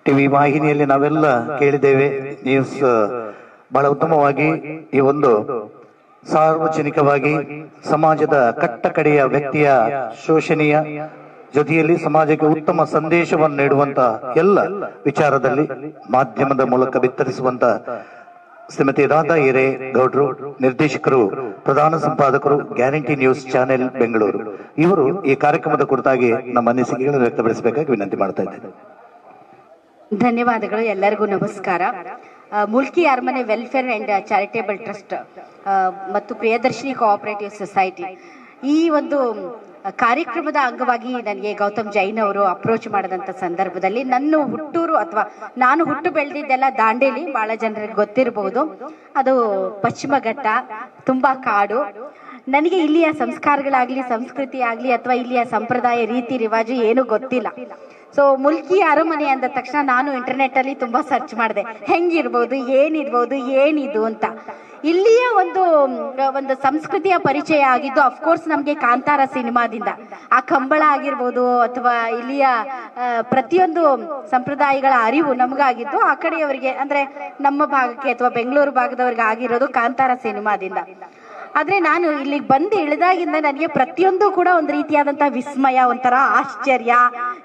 ಟಿವಿ ವಾಹಿನಿಯಲ್ಲಿ ನಾವೆಲ್ಲ ಕೇಳಿದ್ದೇವೆ, ನ್ಯೂಸ್ ಬಹಳ ಉತ್ತಮವಾಗಿ ಈ ಒಂದು ಸಾರ್ವಜನಿಕವಾಗಿ ಸಮಾಜದ ಕಟ್ಟಕಡೆಯ ವ್ಯಕ್ತಿಯ ಶೋಷಣೆಯ ಜೊತೆಯಲ್ಲಿ ಸಮಾಜಕ್ಕೆ ಉತ್ತಮ ಸಂದೇಶವನ್ನು ನೀಡುವಂತ ಎಲ್ಲ ವಿಚಾರದಲ್ಲಿ ಮಾಧ್ಯಮದ ಮೂಲಕ ಬಿತ್ತರಿಸುವಂತ ಶ್ರೀಮತಿ ರಾಧಾ ಹಿರೇಗೌಡ್ರು, ನಿರ್ದೇಶಕರು, ಪ್ರಧಾನ ಸಂಪಾದಕರು, ಗ್ಯಾರಂಟಿ ನ್ಯೂಸ್ ಚಾನೆಲ್ ಬೆಂಗಳೂರು, ಇವರು ಈ ಕಾರ್ಯಕ್ರಮದ ಕುರಿತಾಗಿ ನಮ್ಮ ಅನಿಸಿಕೆಗಳನ್ನು ವ್ಯಕ್ತಪಡಿಸಬೇಕಾಗಿ ವಿನಂತಿ ಮಾಡ್ತಾ ಇದ್ದೇನೆ. ಧನ್ಯವಾದಗಳು. ಎಲ್ಲರಿಗೂ ನಮಸ್ಕಾರ. ಮುಲ್ಕಿ ಅರಮನೆ ವೆಲ್ಫೇರ್ ಅಂಡ್ ಚಾರಿಟೇಬಲ್ ಟ್ರಸ್ಟ್ ಮತ್ತು ಪ್ರಿಯದರ್ಶಿನಿ ಕೋಆಪರೇಟಿವ್ ಸೊಸೈಟಿ ಈ ಒಂದು ಕಾರ್ಯಕ್ರಮದ ಅಂಗವಾಗಿ ನನಗೆ ಗೌತಮ್ ಜೈನ್ ಅವರು ಅಪ್ರೋಚ್ ಮಾಡಿದಂಥ ಸಂದರ್ಭದಲ್ಲಿ ನನ್ನ ಹುಟ್ಟೂರು ಅಥವಾ ನಾನು ಹುಟ್ಟು ಬೆಳೆದಿದ್ದೆಲ್ಲ ದಾಂಡೇಲಿ, ಬಹಳ ಜನರಿಗೆ ಗೊತ್ತಿರಬಹುದು. ಅದು ಪಶ್ಚಿಮ ಘಟ್ಟ, ತುಂಬಾ ಕಾಡು. ನನಗೆ ಇಲ್ಲಿಯ ಸಂಸ್ಕಾರಗಳಾಗ್ಲಿ, ಸಂಸ್ಕೃತಿ ಆಗ್ಲಿ ಅಥವಾ ಇಲ್ಲಿಯ ಸಂಪ್ರದಾಯ ರೀತಿ ರಿವಾಜು ಏನೂ ಗೊತ್ತಿಲ್ಲ. ಸೊ ಮುಲ್ಕಿ ಅರಮನೆ ಅಂದ ತಕ್ಷಣ ನಾನು ಇಂಟರ್ನೆಟ್ ಅಲ್ಲಿ ತುಂಬಾ ಸರ್ಚ್ ಮಾಡಿದೆ, ಹೆಂಗಿರ್ಬೋದು, ಏನಿರ್ಬೋದು, ಏನಿದು ಅಂತ. ಇಲ್ಲಿಯ ಒಂದು ಒಂದು ಸಂಸ್ಕೃತಿಯ ಪರಿಚಯ ಆಗಿದ್ದು ಅಫ್ಕೋರ್ಸ್ ನಮಗೆ ಕಾಂತಾರ ಸಿನಿಮಾದಿಂದ. ಆ ಕಂಬಳ ಆಗಿರ್ಬೋದು ಅಥವಾ ಇಲ್ಲಿಯ ಪ್ರತಿಯೊಂದು ಸಂಪ್ರದಾಯಗಳ ಅರಿವು ನಮಗಾಗಿದ್ದು ಆ ಕಡೆಯವರಿಗೆ, ಅಂದ್ರೆ ನಮ್ಮ ಭಾಗಕ್ಕೆ ಅಥವಾ ಬೆಂಗಳೂರು ಭಾಗದವ್ರಿಗೆ ಆಗಿರೋದು ಕಾಂತಾರ ಸಿನಿಮಾದಿಂದ. ಆದ್ರೆ ನಾನು ಇಲ್ಲಿಗೆ ಬಂದು ಇಳಿದಾಗಿಂದ ನನಗೆ ಪ್ರತಿಯೊಂದು ಕೂಡ ಒಂದು ರೀತಿಯಾದಂತಹ ವಿಸ್ಮಯ, ಒಂಥರ ಆಶ್ಚರ್ಯ.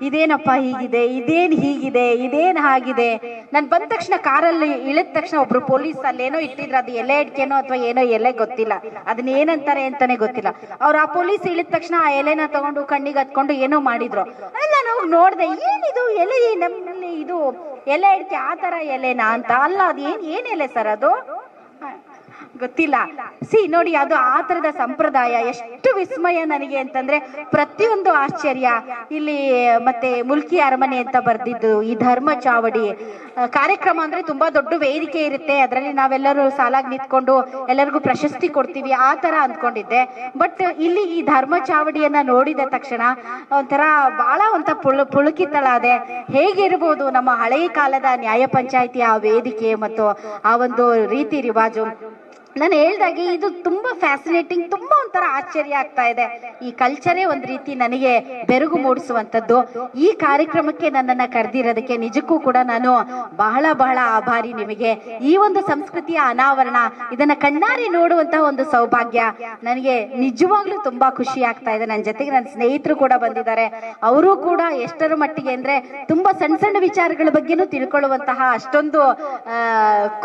ಇದೇನಪ್ಪ ಹೀಗಿದೆ, ಇದೇನ್ ಹೀಗಿದೆ, ಇದೇನ್ ಹಾಗಿದೆ. ನಾನು ಬಂದ ತಕ್ಷಣ ಕಾರಲ್ಲಿ ಇಳಿದ ತಕ್ಷಣ ಒಬ್ರು ಪೊಲೀಸ್ ಅಲ್ಲೇನೋ ಇಟ್ಟಿದ್ರು, ಅದು ಎಲೆ ಅಡಿಕೆನೋ ಅಥವಾ ಏನೋ ಎಲೆ ಗೊತ್ತಿಲ್ಲ, ಅದನ್ನ ಏನಂತಾರೆ ಅಂತಾನೆ ಗೊತ್ತಿಲ್ಲ. ಅವ್ರು ಆ ಪೊಲೀಸ್ ಇಳಿದ ತಕ್ಷಣ ಆ ಎಲೆನ ತಗೊಂಡು ಕಣ್ಣಿಗೆ ಹತ್ಕೊಂಡು ಏನೋ ಮಾಡಿದ್ರು. ನಾನು ಹೋಗಿ ನೋಡ್ದೆ, ಏನಿದು ಎಲೆ, ನಮ್ಮಲ್ಲಿ ಇದು ಎಲೆ ಅಡಿಕೆ ಆ ತರ ಎಲೆನಾ ಅಂತ. ಅಲ್ಲ, ಅದು ಏನ್ ಏನ್ ಎಲೆ ಸರ್ ಅದು ಗೊತ್ತಿಲ್ಲ. ಸಿ ನೋಡಿ, ಅದು ಆ ತರದ ಸಂಪ್ರದಾಯ. ಎಷ್ಟು ವಿಸ್ಮಯ ನನಗೆ ಅಂತಂದ್ರೆ ಪ್ರತಿಯೊಂದು ಆಶ್ಚರ್ಯ ಇಲ್ಲಿ. ಮತ್ತೆ ಮುಲ್ಕಿ ಅರಮನೆ ಅಂತ ಬರ್ದಿದ್ದು, ಈ ಧರ್ಮ ಚಾವಡಿ ಕಾರ್ಯಕ್ರಮ ಅಂದ್ರೆ ತುಂಬಾ ದೊಡ್ಡ ವೇದಿಕೆ ಇರುತ್ತೆ, ಅದರಲ್ಲಿ ನಾವೆಲ್ಲರೂ ಸಾಲಾಗಿ ನಿಂತ್ಕೊಂಡು ಎಲ್ಲರಿಗೂ ಪ್ರಶಸ್ತಿ ಕೊಡ್ತೀವಿ ಆ ತರ ಅಂದ್ಕೊಂಡಿದ್ದೆ. ಬಟ್ ಇಲ್ಲಿ ಈ ಧರ್ಮ ಚಾವಡಿಯನ್ನ ನೋಡಿದ ತಕ್ಷಣ ಒಂಥರ ಬಹಳ ಒಂಥ ಪುಳುಕಿತಳಾದೆ. ಹೇಗಿರ್ಬೋದು ನಮ್ಮ ಹಳೆಯ ಕಾಲದ ನ್ಯಾಯ ಪಂಚಾಯಿತಿಯ ಆ ವೇದಿಕೆ ಮತ್ತು ಆ ಒಂದು ರೀತಿ ರಿವಾಜು. ನಾನು ಹೇಳ್ದಾಗೆ ಇದು ತುಂಬಾ ಫ್ಯಾಸಿನೇಟಿಂಗ್, ತುಂಬಾ ಒಂಥರ ಆಶ್ಚರ್ಯ ಆಗ್ತಾ ಇದೆ. ಈ ಕಲ್ಚರೇ ಒಂದ್ ರೀತಿ ನನಗೆ ಬೆರಗು ಮೂಡಿಸುವಂತದ್ದು. ಈ ಕಾರ್ಯಕ್ರಮಕ್ಕೆ ನನ್ನನ್ನ ಕರೆದಿರೋದಕ್ಕೆ ನಿಜಕ್ಕೂ ಕೂಡ ನಾನು ಬಹಳ ಬಹಳ ಆಭಾರಿ ನಿಮಗೆ. ಈ ಒಂದು ಸಂಸ್ಕೃತಿಯ ಅನಾವರಣ, ಇದನ್ನ ಕಣ್ಣಾರೆ ನೋಡುವಂತಹ ಒಂದು ಸೌಭಾಗ್ಯ ನನಗೆ ನಿಜವಾಗ್ಲೂ ತುಂಬಾ ಖುಷಿ ಆಗ್ತಾ ಇದೆ. ನನ್ನ ಜೊತೆಗೆ ನನ್ನ ಸ್ನೇಹಿತರು ಕೂಡ ಬಂದಿದ್ದಾರೆ. ಅವರು ಕೂಡ ಎಷ್ಟರ ಮಟ್ಟಿಗೆ ಅಂದ್ರೆ ತುಂಬಾ ಸಣ್ಣ ಸಣ್ಣ ವಿಚಾರಗಳ ಬಗ್ಗೆನೂ ತಿಳ್ಕೊಳ್ಳುವಂತಹ ಅಷ್ಟೊಂದು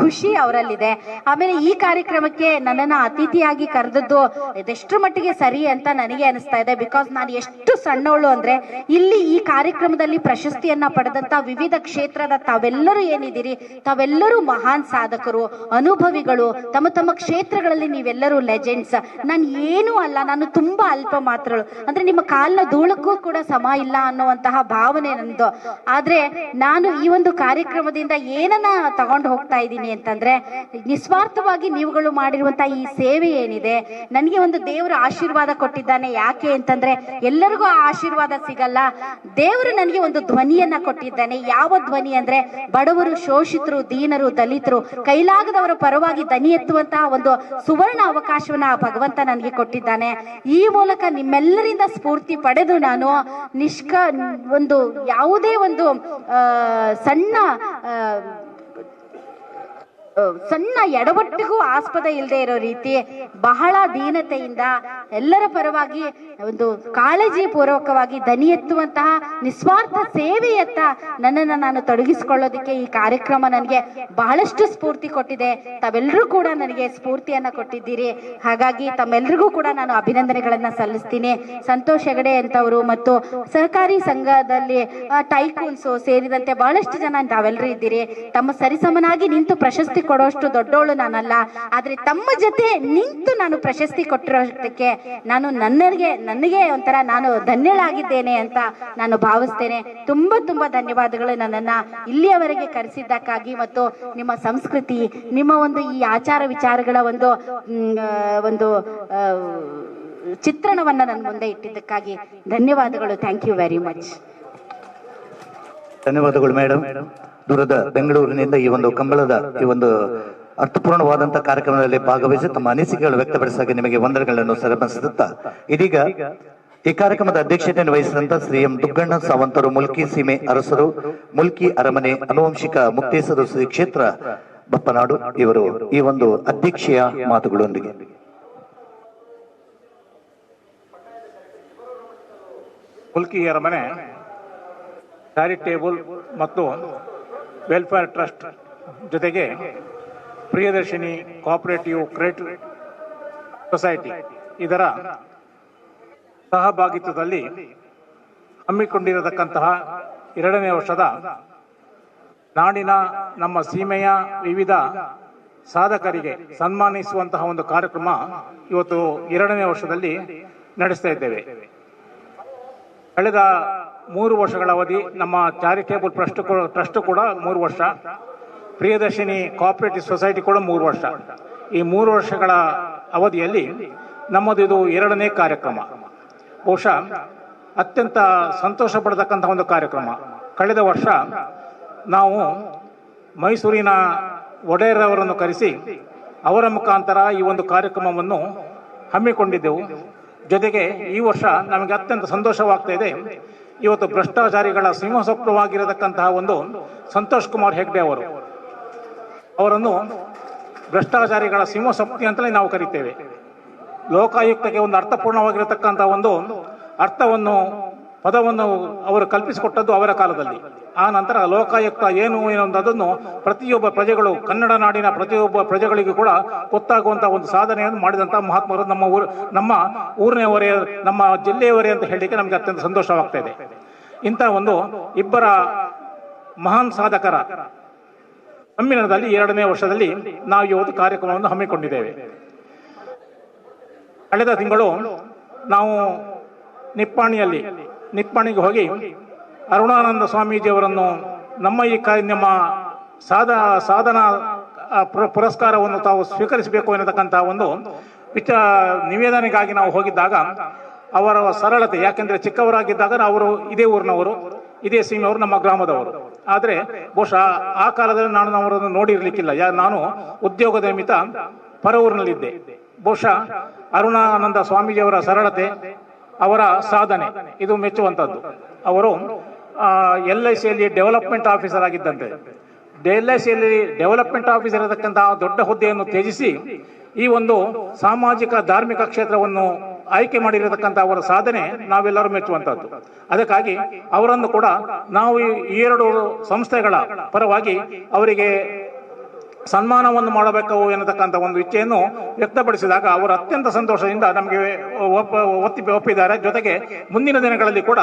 ಖುಷಿ ಅವರಲ್ಲಿದೆ. ಆಮೇಲೆ ಈ ಕಾರ್ಯಕ್ರಮ ನನ್ನನ್ನು ಅತಿಥಿಯಾಗಿ ಕರೆದದ್ದು ಇದೆಷ್ಟರ ಮಟ್ಟಿಗೆ ಸರಿ ಅಂತ ನನಗೆ ಅನಿಸ್ತಾ ಇದೆ. Because ನಾನು ಎಷ್ಟು ಸಣ್ಣವಳು ಅಂದ್ರೆ ಇಲ್ಲಿ ಈ ಕಾರ್ಯಕ್ರಮದಲ್ಲಿ ಪ್ರಶಸ್ತಿಯನ್ನ ಪಡೆದಂತ ವಿವಿಧ ಕ್ಷೇತ್ರದ ತಾವೆಲ್ಲರೂ ಏನಿದ್ದೀರಿ, ತಾವೆಲ್ಲರೂ ಮಹಾನ್ ಸಾಧಕರು, ಅನುಭವಿಗಳು, ತಮ್ಮ ತಮ್ಮ ಕ್ಷೇತ್ರಗಳಲ್ಲಿ ನೀವೆಲ್ಲರೂ ಲೆಜೆಂಡ್ಸ್. ನಾನು ಏನೂ ಅಲ್ಲ, ನಾನು ತುಂಬಾ ಅಲ್ಪ ಮಾತ್ರಳು, ಅಂದ್ರೆ ನಿಮ್ಮ ಕಾಲಿನ ಧೂಳಕ್ಕೂ ಕೂಡ ಸಮ ಇಲ್ಲ ಅನ್ನುವಂತಹ ಭಾವನೆ ನಂದು. ಆದ್ರೆ ನಾನು ಈ ಒಂದು ಕಾರ್ಯಕ್ರಮದಿಂದ ಏನನ್ನ ತಗೊಂಡು ಹೋಗ್ತಾ ಇದ್ದೀನಿ ಅಂತಂದ್ರೆ, ನಿಸ್ವಾರ್ಥವಾಗಿ ನೀವುಗಳು ಮಾಡಿರುವಂತಹ ಈ ಸೇವೆ ಏನಿದೆ, ನನಗೆ ಒಂದು ದೇವರ ಆಶೀರ್ವಾದ ಕೊಟ್ಟಿದ್ದಾನೆ. ಯಾಕೆ ಅಂತಂದ್ರೆ ಎಲ್ಲರಿಗೂ ಆ ಆಶೀರ್ವಾದ ಸಿಗಲ್ಲ. ದೇವರು ನನಗೆ ಒಂದು ಧ್ವನಿಯನ್ನ ಕೊಟ್ಟಿದ್ದಾನೆ. ಯಾವ ಧ್ವನಿ ಅಂದ್ರೆ ಬಡವರು, ಶೋಷಿತರು, ದೀನರು, ದಲಿತರು, ಕೈಲಾಗದವರ ಪರವಾಗಿ ದನಿ ಎತ್ತುವಂತಹ ಒಂದು ಸುವರ್ಣ ಅವಕಾಶವನ್ನ ಆ ಭಗವಂತ ನನಗೆ ಕೊಟ್ಟಿದ್ದಾನೆ. ಈ ಮೂಲಕ ನಿಮ್ಮೆಲ್ಲರಿಂದ ಸ್ಫೂರ್ತಿ ಪಡೆದು ನಾನು ಒಂದು ಯಾವುದೇ ಒಂದು ಸಣ್ಣ ಸಣ್ಣ ಎಡವಟ್ಟಿಗೂ ಆಸ್ಪದ ಇಲ್ಲದೆ ಇರೋ ರೀತಿ ಬಹಳ ದೀನತೆಯಿಂದ ಎಲ್ಲರ ಪರವಾಗಿ ಒಂದು ಕಾಳಜಿ ಪೂರ್ವಕವಾಗಿ ದನಿ ಎತ್ತುವಂತಹ ನಿಸ್ವಾರ್ಥ ಸೇವೆಯತ್ತ ನನ್ನನ್ನು ನಾನು ತೊಡಗಿಸಿಕೊಳ್ಳೋದಕ್ಕೆ ಈ ಕಾರ್ಯಕ್ರಮ ನನಗೆ ಬಹಳಷ್ಟು ಸ್ಫೂರ್ತಿ ಕೊಟ್ಟಿದೆ. ತಾವೆಲ್ಲರೂ ಕೂಡ ನನಗೆ ಸ್ಫೂರ್ತಿಯನ್ನ ಕೊಟ್ಟಿದ್ದೀರಿ. ಹಾಗಾಗಿ ತಮ್ಮೆಲ್ಲರಿಗೂ ಕೂಡ ನಾನು ಅಭಿನಂದನೆಗಳನ್ನ ಸಲ್ಲಿಸ್ತೀನಿ. ಸಂತೋಷ್ ಹೆಗಡೆ ಅಂತವರು ಮತ್ತು ಸಹಕಾರಿ ಸಂಘದಲ್ಲಿ ಟೈಕೂನ್ಸು ಸೇರಿದಂತೆ ಬಹಳಷ್ಟು ಜನ ತಾವೆಲ್ಲರೂ ಇದ್ದೀರಿ. ತಮ್ಮ ಸರಿಸಮನಾಗಿ ನಿಂತು ಪ್ರಶಸ್ತಿ ಕೊಡೋಷ್ಟು ದೊಡ್ಡವಳು ನಾನಲ್ಲ, ಆದ್ರೆ ತಮ್ಮ ಜೊತೆ ನಿಂತು ನಾನು ಪ್ರಶಸ್ತಿ ಕೊಟ್ಟಿರೋದಕ್ಕೆ ನಾನು ನನಗೆ ಒಂಥರ ನಾನು ಧನ್ಯಳಾಗಿದ್ದೇನೆ ಅಂತ ನಾನು ಭಾವಿಸ್ತೇನೆ. ತುಂಬ ತುಂಬ ಧನ್ಯವಾದಗಳು ನನ್ನನ್ನು ಇಲ್ಲಿಯವರೆಗೆ ಕರೆಸಿದ್ದಕ್ಕಾಗಿ ಮತ್ತು ನಿಮ್ಮ ಸಂಸ್ಕೃತಿ, ನಿಮ್ಮ ಒಂದು ಈ ಆಚಾರ ವಿಚಾರಗಳ ಒಂದು ಒಂದು ಚಿತ್ರಣವನ್ನು ನನ್ನ ಮುಂದೆ ಇಟ್ಟಿದ್ದಕ್ಕಾಗಿ ಧನ್ಯವಾದಗಳು. Thank you very much. ಧನ್ಯವಾದಗಳು ಮೇಡಮ್. ದೂರದ ಬೆಂಗಳೂರಿನಿಂದ ಈ ಒಂದು ಕಂಬಳದ ಈ ಒಂದು ಅರ್ಥಪೂರ್ಣವಾದಂತಹ ಕಾರ್ಯಕ್ರಮದಲ್ಲಿ ಭಾಗವಹಿಸಿ ತಮ್ಮ ಅನಿಸಿಕೆಗಳು ವ್ಯಕ್ತಪಡಿಸಾಗಿ ನಿಮಗೆ ವಂದನೆಗಳನ್ನು ಸರಬರಿಸುತ್ತಾ, ಇದೀಗ ಈ ಕಾರ್ಯಕ್ರಮದ ಅಧ್ಯಕ್ಷತೆಯನ್ನು ವಹಿಸಿದಂತ ಶ್ರೀ ಎಂ ದುಗ್ಗಣ್ಣ ಸಾವಂತರು, ಮುಲ್ಕಿ ಸೀಮೆ ಅರಸರು, ಮುಲ್ಕಿ ಅರಮನೆ ಅನುವಂಶಿಕ ಮುಕ್ತೇಸರು, ಶ್ರೀ ಕ್ಷೇತ್ರ ಬಪ್ಪನಾಡು ಇವರು ಈ ಒಂದು ಅಧ್ಯಕ್ಷೆಯ ಮಾತುಗಳೊಂದಿಗೆ. ಮುಲ್ಕಿ ಅರಮನೆ ಚಾರಿಟೇಬಲ್ ಮತ್ತು ವೆಲ್ಫೇರ್ ಟ್ರಸ್ಟ್ ಜೊತೆಗೆ ಪ್ರಿಯದರ್ಶಿನಿ ಕೋಆಪರೇಟಿವ್ ಕ್ರೆಡಿಟ್ ಸೊಸೈಟಿ ಇದರ ಸಹಭಾಗಿತ್ವದಲ್ಲಿ ಹಮ್ಮಿಕೊಂಡಿರತಕ್ಕಂತಹ ಎರಡನೇ ವರ್ಷದ ನಾಡಿನ ನಮ್ಮ ಸೀಮೆಯ ವಿವಿಧ ಸಾಧಕರಿಗೆ ಸನ್ಮಾನಿಸುವಂತಹ ಒಂದು ಕಾರ್ಯಕ್ರಮ ಇವತ್ತು ಎರಡನೇ ವರ್ಷದಲ್ಲಿ ನಡೆಸ್ತಾ ಇದ್ದೇವೆ. ಕಳೆದ 3 ವರ್ಷಗಳ ಅವಧಿ ನಮ್ಮ ಚಾರಿಟೇಬಲ್ ಟ್ರಸ್ಟ್ ಕೂಡ 3 ವರ್ಷ, ಪ್ರಿಯದರ್ಶಿನಿ ಕೋಆಪರೇಟಿವ್ ಸೊಸೈಟಿ ಕೂಡ 3 ವರ್ಷ. ಈ 3 ವರ್ಷಗಳ ಅವಧಿಯಲ್ಲಿ ನಮ್ಮದು ಇದು ಎರಡನೇ ಕಾರ್ಯಕ್ರಮ. ಬಹುಶಃ ಅತ್ಯಂತ ಸಂತೋಷ ಪಡತಕ್ಕಂಥ ಒಂದು ಕಾರ್ಯಕ್ರಮ. ಕಳೆದ ವರ್ಷ ನಾವು ಮೈಸೂರಿನ ಒಡೆಯರವರನ್ನು ಕರೆಸಿ ಅವರ ಮುಖಾಂತರ ಈ ಒಂದು ಕಾರ್ಯಕ್ರಮವನ್ನು ಹಮ್ಮಿಕೊಂಡಿದ್ದೆವು. ಜೊತೆಗೆ ಈ ವರ್ಷ ನಮಗೆ ಅತ್ಯಂತ ಸಂತೋಷವಾಗ್ತಾ ಇದೆ, ಇವತ್ತು ಭ್ರಷ್ಟಾಚಾರಿಗಳ ಸಿಂಹಸ್ವಪ್ನವಾಗಿರತಕ್ಕಂತಹ ಒಂದು ಸಂತೋಷ್ ಕುಮಾರ್ ಹೆಗ್ಡೆ ಅವರನ್ನು ಭ್ರಷ್ಟಾಚಾರಿಗಳ ಸಿಂಹಸ್ವಪ್ನಿ ಅಂತಲೇ ನಾವು ಕರಿತೇವೆ. ಲೋಕಾಯುಕ್ತಕ್ಕೆ ಒಂದು ಅರ್ಥಪೂರ್ಣವಾಗಿರತಕ್ಕಂಥ ಒಂದು ಅರ್ಥವನ್ನು, ಪದವನ್ನು ಅವರು ಕಲ್ಪಿಸಿಕೊಟ್ಟದ್ದು ಅವರ ಕಾಲದಲ್ಲಿ. ಆ ನಂತರ ಲೋಕಾಯುಕ್ತ ಏನು ಅನ್ನೋದನ್ನು ಪ್ರತಿಯೊಬ್ಬ ಪ್ರಜೆಗಳು, ಕನ್ನಡ ನಾಡಿನ ಪ್ರತಿಯೊಬ್ಬ ಪ್ರಜೆಗಳಿಗೂ ಕೂಡ ಗೊತ್ತಾಗುವಂಥ ಒಂದು ಸಾಧನೆಯನ್ನು ಮಾಡಿದಂಥ ಮಹಾತ್ಮರು ನಮ್ಮ ಊರಿನವರೇ, ನಮ್ಮ ಜಿಲ್ಲೆಯವರೇ ಅಂತ ಹೇಳಲಿಕ್ಕೆ ನಮಗೆ ಅತ್ಯಂತ ಸಂತೋಷವಾಗ್ತಾ ಇದೆ. ಇಂಥ ಒಂದು ಇಬ್ಬರ ಮಹಾನ್ ಸಾಧಕರ ಸಮ್ಮೇಳನದಲ್ಲಿ ಎರಡನೇ ವರ್ಷದಲ್ಲಿ ನಾವು ಇವತ್ತು ಕಾರ್ಯಕ್ರಮವನ್ನು ಹಮ್ಮಿಕೊಂಡಿದ್ದೇವೆ. ಕಳೆದ ತಿಂಗಳು ನಾವು ನಿಪ್ಪಾಣಿಗೆ ಹೋಗಿ ಅರುಣಾನಂದ ಸ್ವಾಮೀಜಿಯವರನ್ನು ನಮ್ಮ ಈ ನಮ್ಮ ಸಾಧನಾ ಪುರಸ್ಕಾರವನ್ನು ತಾವು ಸ್ವೀಕರಿಸಬೇಕು ಎನ್ನತಕ್ಕಂತಹ ಒಂದು ನಿವೇದನೆಗಾಗಿ ನಾವು ಹೋಗಿದ್ದಾಗ ಅವರ ಸರಳತೆ, ಯಾಕೆಂದರೆ ಚಿಕ್ಕವರಾಗಿದ್ದಾಗ ಅವರು ಇದೇ ಊರಿನವರು, ಇದೇ ಸೀಮೆಯವರು, ನಮ್ಮ ಗ್ರಾಮದವರು. ಆದರೆ ಬಹುಶಃ ಆ ಕಾಲದಲ್ಲಿ ನಾನು ಅವರನ್ನು ನೋಡಿರಲಿಕ್ಕಿಲ್ಲ. ನಾನು ಉದ್ಯೋಗದ ನಿಮಿತ್ತ ಪರ ಊರಿನಲ್ಲಿದ್ದೆ. ಬಹುಶಃ ಅರುಣಾನಂದ ಸ್ವಾಮೀಜಿಯವರ ಸರಳತೆ, ಅವರ ಸಾಧನೆ ಇದು ಮೆಚ್ಚುವಂಥದ್ದು. ಅವರು LICಯಲ್ಲಿ ಡೆವಲಪ್ಮೆಂಟ್ ಆಫೀಸರ್ ಆಗಿದ್ದಂತೆ, LICಯಲ್ಲಿ ಡೆವಲಪ್ಮೆಂಟ್ ಆಫೀಸರ್ ಇರತಕ್ಕಂತಹ ದೊಡ್ಡ ಹುದ್ದೆಯನ್ನು ತ್ಯಜಿಸಿ ಈ ಒಂದು ಸಾಮಾಜಿಕ ಧಾರ್ಮಿಕ ಕ್ಷೇತ್ರವನ್ನು ಆಯ್ಕೆ ಮಾಡಿರತಕ್ಕಂಥ ಅವರ ಸಾಧನೆ ನಾವೆಲ್ಲರೂ ಮೆಚ್ಚುವಂಥದ್ದು. ಅದಕ್ಕಾಗಿ ಅವರನ್ನು ಕೂಡ ನಾವು ಈ ಎರಡು ಸಂಸ್ಥೆಗಳ ಪರವಾಗಿ ಅವರಿಗೆ ಸನ್ಮಾನವನ್ನು ಮಾಡಬೇಕು ಎನ್ನತಕ್ಕಂಥ ಒಂದು ಇಚ್ಛೆಯನ್ನು ವ್ಯಕ್ತಪಡಿಸಿದಾಗ ಅವರು ಅತ್ಯಂತ ಸಂತೋಷದಿಂದ ನಮಗೆ ಒಪ್ಪಿದ್ದಾರೆ. ಜೊತೆಗೆ ಮುಂದಿನ ದಿನಗಳಲ್ಲಿ ಕೂಡ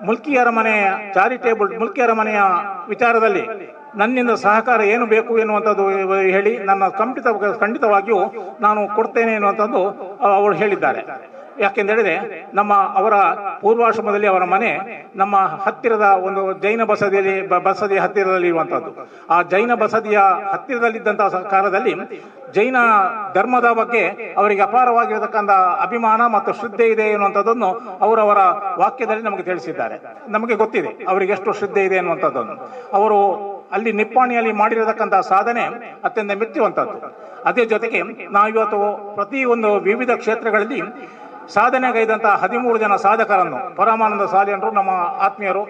ಮುಲ್ಕಿ ಅರಮನೆಯ ಚಾರಿಟೇಬಲ್, ಮುಲ್ಕಿ ಅರಮನೆಯ ವಿಚಾರದಲ್ಲಿ ನನ್ನಿಂದ ಸಹಕಾರ ಏನು ಬೇಕು ಎನ್ನುವಂಥದ್ದು ಹೇಳಿ ನನ್ನ ಖಂಡಿತವಾಗಿಯೂ ನಾನು ಕೊಡ್ತೇನೆ ಎನ್ನುವಂಥದ್ದು ಅವರು ಹೇಳಿದ್ದಾರೆ. ಯಾಕೆಂದೇಳಿದ್ರೆ ನಮ್ಮ ಅವರ ಪೂರ್ವಾಶ್ರಮದಲ್ಲಿ ಅವರ ಮನೆ ನಮ್ಮ ಹತ್ತಿರದ ಒಂದು ಜೈನ ಬಸದಿಯ ಹತ್ತಿರದಲ್ಲಿ ಇರುವಂಥದ್ದು. ಆ ಜೈನ ಬಸದಿಯ ಹತ್ತಿರದಲ್ಲಿದ್ದಂತಹ ಕಾಲದಲ್ಲಿ ಜೈನ ಧರ್ಮದ ಬಗ್ಗೆ ಅವರಿಗೆ ಅಪಾರವಾಗಿರತಕ್ಕಂಥ ಅಭಿಮಾನ ಮತ್ತು ಶ್ರದ್ಧೆ ಇದೆ ಎನ್ನುವಂಥದ್ದನ್ನು ಅವರವರ ವಾಕ್ಯದಲ್ಲಿ ನಮಗೆ ತಿಳಿಸಿದ್ದಾರೆ. ನಮಗೆ ಗೊತ್ತಿದೆ ಅವರಿಗೆ ಎಷ್ಟು ಶ್ರದ್ಧೆ ಇದೆ ಎನ್ನುವಂಥದ್ದನ್ನು. ಅವರು ಅಲ್ಲಿ ನಿಪ್ಪಾಣಿಯಲ್ಲಿ ಮಾಡಿರತಕ್ಕಂಥ ಸಾಧನೆ ಅತ್ಯಂತ ಮೆಚ್ಚುವಂಥದ್ದು. ಅದೇ ಜೊತೆಗೆ ನಾವಿವತ್ತು ಪ್ರತಿ ಒಂದು ವಿವಿಧ ಕ್ಷೇತ್ರಗಳಲ್ಲಿ ಸಾಧನೆಗೈದಂತಹ 13 ಜನ ಸಾಧಕರನ್ನು, ಪರಮಾನಂದ ಸಾಲಿಯನರು ನಮ್ಮ ಆತ್ಮೀಯರು,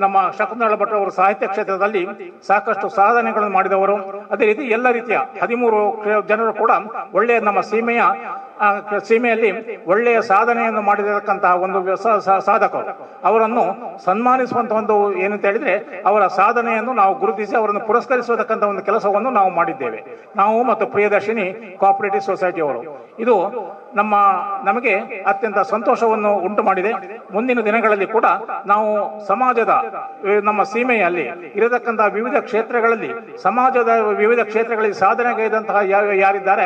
ನಮ್ಮ ಶಕುಂತಳ ಭಟ್ರು ಅವರು ಸಾಹಿತ್ಯ ಕ್ಷೇತ್ರದಲ್ಲಿ ಸಾಕಷ್ಟು ಸಾಧನೆಗಳನ್ನು ಮಾಡಿದವರು. ಅದೇ ರೀತಿ ಎಲ್ಲ ರೀತಿಯ 13 ಜನರು ಕೂಡ ಒಳ್ಳೆಯ ನಮ್ಮ ಸೀಮೆಯಲ್ಲಿ ಒಳ್ಳೆಯ ಸಾಧನೆಯನ್ನು ಮಾಡಿರತಕ್ಕಂತಹ ಒಂದು ಸಾಧಕರು. ಅವರನ್ನು ಸನ್ಮಾನಿಸುವಂತ ಒಂದು ಏನಂತ ಹೇಳಿದ್ರೆ ಅವರ ಸಾಧನೆಯನ್ನು ನಾವು ಗುರುತಿಸಿ ಅವರನ್ನು ಪುರಸ್ಕರಿಸತಕ್ಕಂಥ ಒಂದು ಕೆಲಸವನ್ನು ನಾವು ಮಾಡಿದ್ದೇವೆ, ನಾವು ಮತ್ತು ಪ್ರಿಯದರ್ಶಿನಿ ಕೋಆಪರೇಟಿವ್ ಸೊಸೈಟಿಯವರು. ಇದು ನಮಗೆ ಅತ್ಯಂತ ಸಂತೋಷವನ್ನು ಉಂಟು ಮಾಡಿದೆ. ಮುಂದಿನ ದಿನಗಳಲ್ಲಿ ಕೂಡ ನಾವು ಸಮಾಜದ ನಮ್ಮ ಸೀಮೆಯಲ್ಲಿ ಇರತಕ್ಕಂತಹ ವಿವಿಧ ಕ್ಷೇತ್ರಗಳಲ್ಲಿ, ಸಮಾಜದ ವಿವಿಧ ಕ್ಷೇತ್ರಗಳಲ್ಲಿ ಸಾಧನೆಗೈದಂತಹ ಯಾರಿದ್ದಾರೆ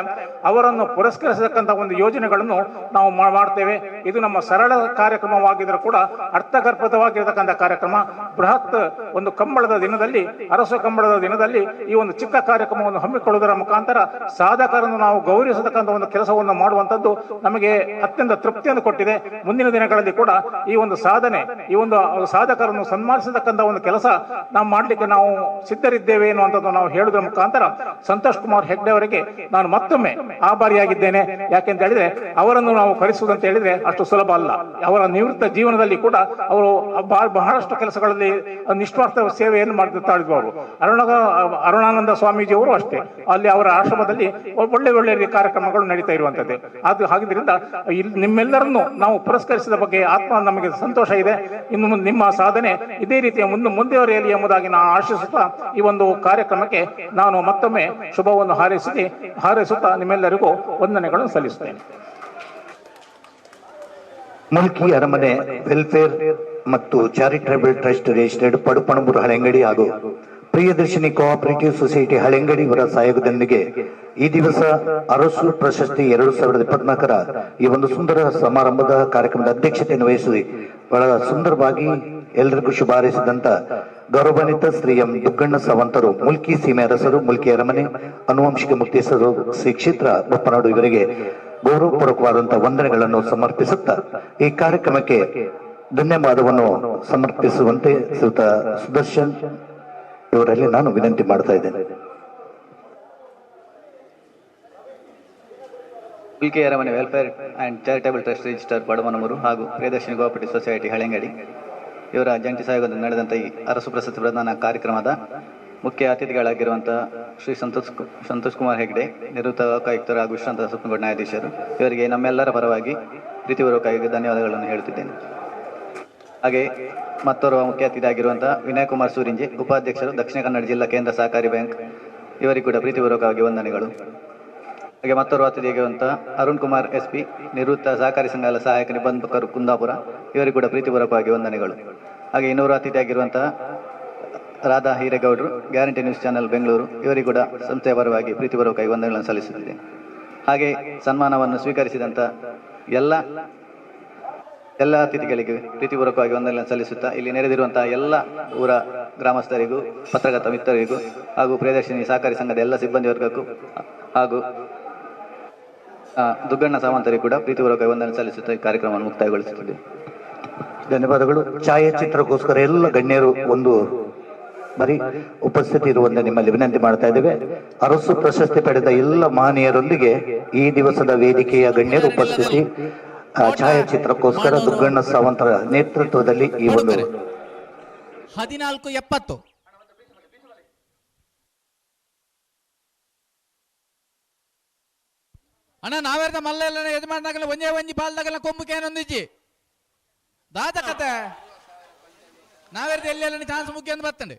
ಅವರನ್ನು ಪುರಸ್ಕರಿಸತಕ್ಕಂಥ ಒಂದು ಯೋಜನೆಗಳನ್ನು ನಾವು ಮಾಡ್ತೇವೆ. ಇದು ನಮ್ಮ ಸರಳ ಕಾರ್ಯಕ್ರಮವಾಗಿದ್ದರೂ ಕೂಡ ಅರ್ಥಗರ್ಭಿತವಾಗಿರತಕ್ಕಂಥ ಕಾರ್ಯಕ್ರಮ. ಬೃಹತ್ ಒಂದು ಕಂಬಳದ ದಿನದಲ್ಲಿ, ಅರಸು ಕಂಬಳದ ದಿನದಲ್ಲಿ ಈ ಒಂದು ಚಿಕ್ಕ ಕಾರ್ಯಕ್ರಮವನ್ನು ಹಮ್ಮಿಕೊಳ್ಳುವುದರ ಮುಖಾಂತರ ಸಾಧಕರನ್ನು ನಾವು ಗೌರವಿಸತಕ್ಕಂಥ ಒಂದು ಕೆಲಸವನ್ನು ಮಾಡುವಂಥದ್ದು ನಮಗೆ ಅತ್ಯಂತ ತೃಪ್ತಿಯನ್ನು ಕೊಟ್ಟಿದೆ. ಮುಂದಿನ ದಿನಗಳಲ್ಲಿ ಕೂಡ ಈ ಒಂದು ಸಾಧನೆ, ಈ ಒಂದು ಸಾಧಕರನ್ನು ಸನ್ಮಾನಿಸತಕ್ಕಂಥ ಒಂದು ಕೆಲಸ ನಾವು ಮಾಡಲಿಕ್ಕೆ ನಾವು ಸಿದ್ಧರಿದ್ದೇವೆ ಎನ್ನುವಂಥದ್ದು ನಾವು ಹೇಳುವುದರ ಮುಖಾಂತರ ಸಂತೋಷ್ ಕುಮಾರ್ ಹೆಗ್ಡೆ ಅವರಿಗೆ ನಾನು ಮತ್ತೊಮ್ಮೆ ಆಭಾರಿಯಾಗಿದ್ದೇನೆ. ಯಾಕೆಂತ ಹೇಳಿದ್ರೆ ಅವರನ್ನು ನಾವು ಕರೆಸುವುದಂತ ಹೇಳಿದ್ರೆ ಅಷ್ಟು ಸುಲಭ ಅಲ್ಲ. ಅವರ ನಿವೃತ್ತ ಜೀವನದಲ್ಲಿ ಕೂಡ ಅವರು ಬಹಳಷ್ಟು ಕೆಲಸಗಳಲ್ಲಿ ನಿಸ್ವಾರ್ಥ ಸೇವೆಯನ್ನು ಮಾಡುತ್ತಾ ಇದ್ರು. ಅವರು ಅರುಣಾನಂದ ಸ್ವಾಮೀಜಿಯವರು ಅಷ್ಟೇ, ಅಲ್ಲಿ ಅವರ ಆಶ್ರಮದಲ್ಲಿ ಒಳ್ಳೆ ಒಳ್ಳೆ ಕಾರ್ಯಕ್ರಮಗಳು ನಡೀತಾ ಇರುವಂತದ್ದು. ಅದು ಹಾಗಿದ್ರಿಂದ ಇಲ್ಲಿ ನಿಮ್ಮೆಲ್ಲರನ್ನು ನಾವು ಪುರಸ್ಕರಿಸಿದ ಬಗ್ಗೆ ಆತ್ಮ ನಮಗೆ ಸಂತೋಷ ಇದೆ. ಇನ್ನು ನಿಮ್ಮ ಸಾಧನೆ ಇದೇ ರೀತಿಯ ಮುಂದುವರಿಯಲಿ ಎಂಬುದಾಗಿ ನಾನು ಆಶಿಸುತ್ತಾ ಈ ಒಂದು ಕಾರ್ಯಕ್ರಮಕ್ಕೆ ನಾನು ಮತ್ತೊಮ್ಮೆ ಶುಭವನ್ನು ಹಾರೈಸುತ್ತಾ ನಿಮ್ಮೆಲ್ಲರಿಗೂ ವಂದನೆಗಳನ್ನು ಸಲ್ಲಿಸುತ್ತೇನೆ. ಮುಲ್ಕಿ ಅರಮನೆ ವೆಲ್ಫೇರ್ ಮತ್ತು charitable trust registered Padupanambur Haleyangadi ಹಾಗೂ ಪ್ರಿಯದರ್ಶಿನಿ ಕೋಆಪರೇಟಿವ್ ಸೊಸೈಟಿ ಹಳೆಂಗಡಿ ಇವರ ಸಹಯೋಗದೊಂದಿಗೆ ಈ ದಿವಸ ಅರಸು ಪ್ರಶಸ್ತಿ 2024ರ ಈ ಒಂದು ಸುಂದರ ಸಮಾರಂಭದ ಕಾರ್ಯಕ್ರಮದ ಅಧ್ಯಕ್ಷತೆಯನ್ನು ವಹಿಸಿ ಬಹಳ ಸುಂದರವಾಗಿ ಎಲ್ಲರಿಗೂ ಶುಭ ಹಾರೈಸಿದಂತ ಗೌರವಾನ್ವಿತ ಶ್ರೀ ಎಂ ದುಗ್ಗಣ್ಣ ಸಾವಂತರು, ಮುಲ್ಕಿ ಸೀಮೆ ಅರಸರು, ಮುಲ್ಕಿ ಅರಮನೆ ಅನುವಂಶಿಕ ಮುಕ್ತೇಶ್ವರರು, ಶ್ರೀ ಕ್ಷೇತ್ರ ಬೊಪ್ಪನಾಡು ಇವರಿಗೆ ಗೌರವಪೂರ್ವಕವಾದಂತಹ ವಂದನೆಗಳನ್ನು ಸಮರ್ಪಿಸುತ್ತಾ ಈ ಕಾರ್ಯಕ್ರಮಕ್ಕೆ ಧನ್ಯವಾದವನ್ನು ಸಮರ್ಪಿಸುವಂತೆ ಶ್ರೀಯುತ ಸುದರ್ಶನ್ ಇವರಲ್ಲಿ ನಾನು ವಿನಂತಿ ಮಾಡ್ತಾ ಇದ್ದೇನೆ. Mulki Aramane welfare and charitable trust register Padupanambur ಹಾಗೂ ಪ್ರಿಯದರ್ಶಿನಿ ಕೋಆಪರೇಟಿವ್ ಸೊಸೈಟಿ ಹಳೆಂಗಡಿ ಇವರ ಜಂಟಿ ಸಹಯೋಗದಲ್ಲಿ ನಡೆದಂಥ ಈ ಅರಸು ಪ್ರಶಸ್ತಿ ಪ್ರದಾನ ಕಾರ್ಯಕ್ರಮದ ಮುಖ್ಯ ಅತಿಥಿಗಳಾಗಿರುವಂಥ ಶ್ರೀ ಸಂತೋಷ್ ಕುಮಾರ್ ಹೆಗ್ಡೆ, ನಿವೃತ್ತ ಲೋಕಾಯುಕ್ತರು ಹಾಗೂ ವಿಶ್ರಾಂತ ಸುಪ್ರೀಂ ಕೋರ್ಟ್ ನ್ಯಾಯಾಧೀಶರು, ಇವರಿಗೆ ನಮ್ಮೆಲ್ಲರ ಪರವಾಗಿ ಪ್ರೀತಿಪೂರ್ವಕವಾಗಿ ಧನ್ಯವಾದಗಳನ್ನು ಹೇಳುತ್ತಿದ್ದೇನೆ. ಹಾಗೆ ಮತ್ತೋರ್ವ ಮುಖ್ಯ ಅತಿಥಿಯಾಗಿರುವಂಥ ವಿನಯ್ ಕುಮಾರ್ ಸೂರಿಂಜೆ, ಉಪಾಧ್ಯಕ್ಷರು, ದಕ್ಷಿಣ ಕನ್ನಡ ಜಿಲ್ಲಾ ಕೇಂದ್ರ ಸಹಕಾರಿ ಬ್ಯಾಂಕ್, ಇವರಿಗೂ ಕೂಡ ಪ್ರೀತಿಪೂರ್ವಕವಾಗಿ ವಂದನೆಗಳು. ಹಾಗೆ ಮತ್ತೋರ್ವ ಅತಿಥಿಯಾಗಿರುವಂಥ ಅರುಣ್ ಕುಮಾರ್ ಎಸ್ ಪಿ, ನಿವೃತ್ತ ಸಹಕಾರಿ ಸಂಘದ ಸಹಾಯಕ ನಿಬಂಧಕರು ಕುಂದಾಪುರ, ಇವರಿಗೂ ಕೂಡ ಪ್ರೀತಿಪೂರ್ವಕವಾಗಿ ವಂದನೆಗಳು. ಹಾಗೆ ಇನ್ನೋರ್ವ ಅತಿಥಿಯಾಗಿರುವಂತಹ ರಾಧಾ ಹಿರೇಗೌಡರು, ಗ್ಯಾರಂಟಿ ನ್ಯೂಸ್ ಚಾನೆಲ್ ಬೆಂಗಳೂರು, ಇವರಿಗೂ ಕೂಡ ಸಂಸ್ಥೆಯ ಪರವಾಗಿ ಪ್ರೀತಿಪೂರ್ವಕವಾಗಿ ವಂದನೆಗಳನ್ನು ಸಲ್ಲಿಸುತ್ತಿದ್ದೇನೆ. ಹಾಗೆ ಸನ್ಮಾನವನ್ನು ಸ್ವೀಕರಿಸಿದಂಥ ಎಲ್ಲ ಅತಿಥಿಗಳಿಗೆ ಪ್ರೀತಿಪೂರ್ವಕವಾಗಿ ವಂದನೆಗಳನ್ನು ಸಲ್ಲಿಸುತ್ತಾ ಇಲ್ಲಿ ನೆರೆದಿರುವಂತಹ ಎಲ್ಲ ಊರ ಗ್ರಾಮಸ್ಥರಿಗೂ, ಪತ್ರಕರ್ತ ಮಿತ್ರರಿಗೂ ಹಾಗೂ ಪ್ರಿಯದರ್ಶಿನಿ ಸಹಕಾರಿ ಸಂಘದ ಎಲ್ಲ ಸಿಬ್ಬಂದಿ ವರ್ಗಕ್ಕೂ ಹಾಗೂ ದುಗ್ಗಣ್ಣ ಸಾವಂತರಿಗೂ ಕೂಡ ಪ್ರೀತಿಪೂರ್ವಕವಾಗಿ ವಂದನೆ ಸಲ್ಲಿಸುತ್ತಾ ಈ ಕಾರ್ಯಕ್ರಮವನ್ನು ಮುಕ್ತಾಯಗೊಳಿಸುತ್ತಿದ್ದೇವೆ. ಧನ್ಯವಾದಗಳು. ಛಾಯಾಚಿತ್ರಕ್ಕೋಸ್ಕರ ಎಲ್ಲ ಗಣ್ಯರು ಒಂದು ಬರೀ ಉಪಸ್ಥಿತಿ ಇರುವಂತೆ ನಿಮ್ಮಲ್ಲಿ ವಿನಂತಿ ಮಾಡ್ತಾ ಇದ್ದೇವೆ. ಅರಸು ಪ್ರಶಸ್ತಿ ಪಡೆದ ಎಲ್ಲ ಮಹನೀಯರೊಂದಿಗೆ ಈ ದಿವಸದ ವೇದಿಕೆಯ ಗಣ್ಯರು ಉಪಸ್ಥಿತಿ ಛಾಯಾಚಿತ್ರಕ್ಕೋಸ್ಕರ ದುಗ್ಗಣ್ಣ ಸಾವಂತರ ನೇತೃತ್ವದಲ್ಲಿ ಈ ಒಂದು 14:70 ಅಣ್ಣ ನಾವೇರ್ದ ಮಲ್ಲ ಯಜಮಾನದಾಗಲ್ಲ ಒಂಜೇ ಒಂಜಿ ಪಾಲ್ದಾಗಲ್ಲ ಕೊಂಬುಕೇನೊಂದಿಜ್ಜಿ ದಾದ ಕತೆ ನಾವೇರ್ದ ಎಲ್ಲಿ ಚಾನ್ಸ್ ಮುಖ್ಯ ಅಂತ ಬರ್ತಂಡೆ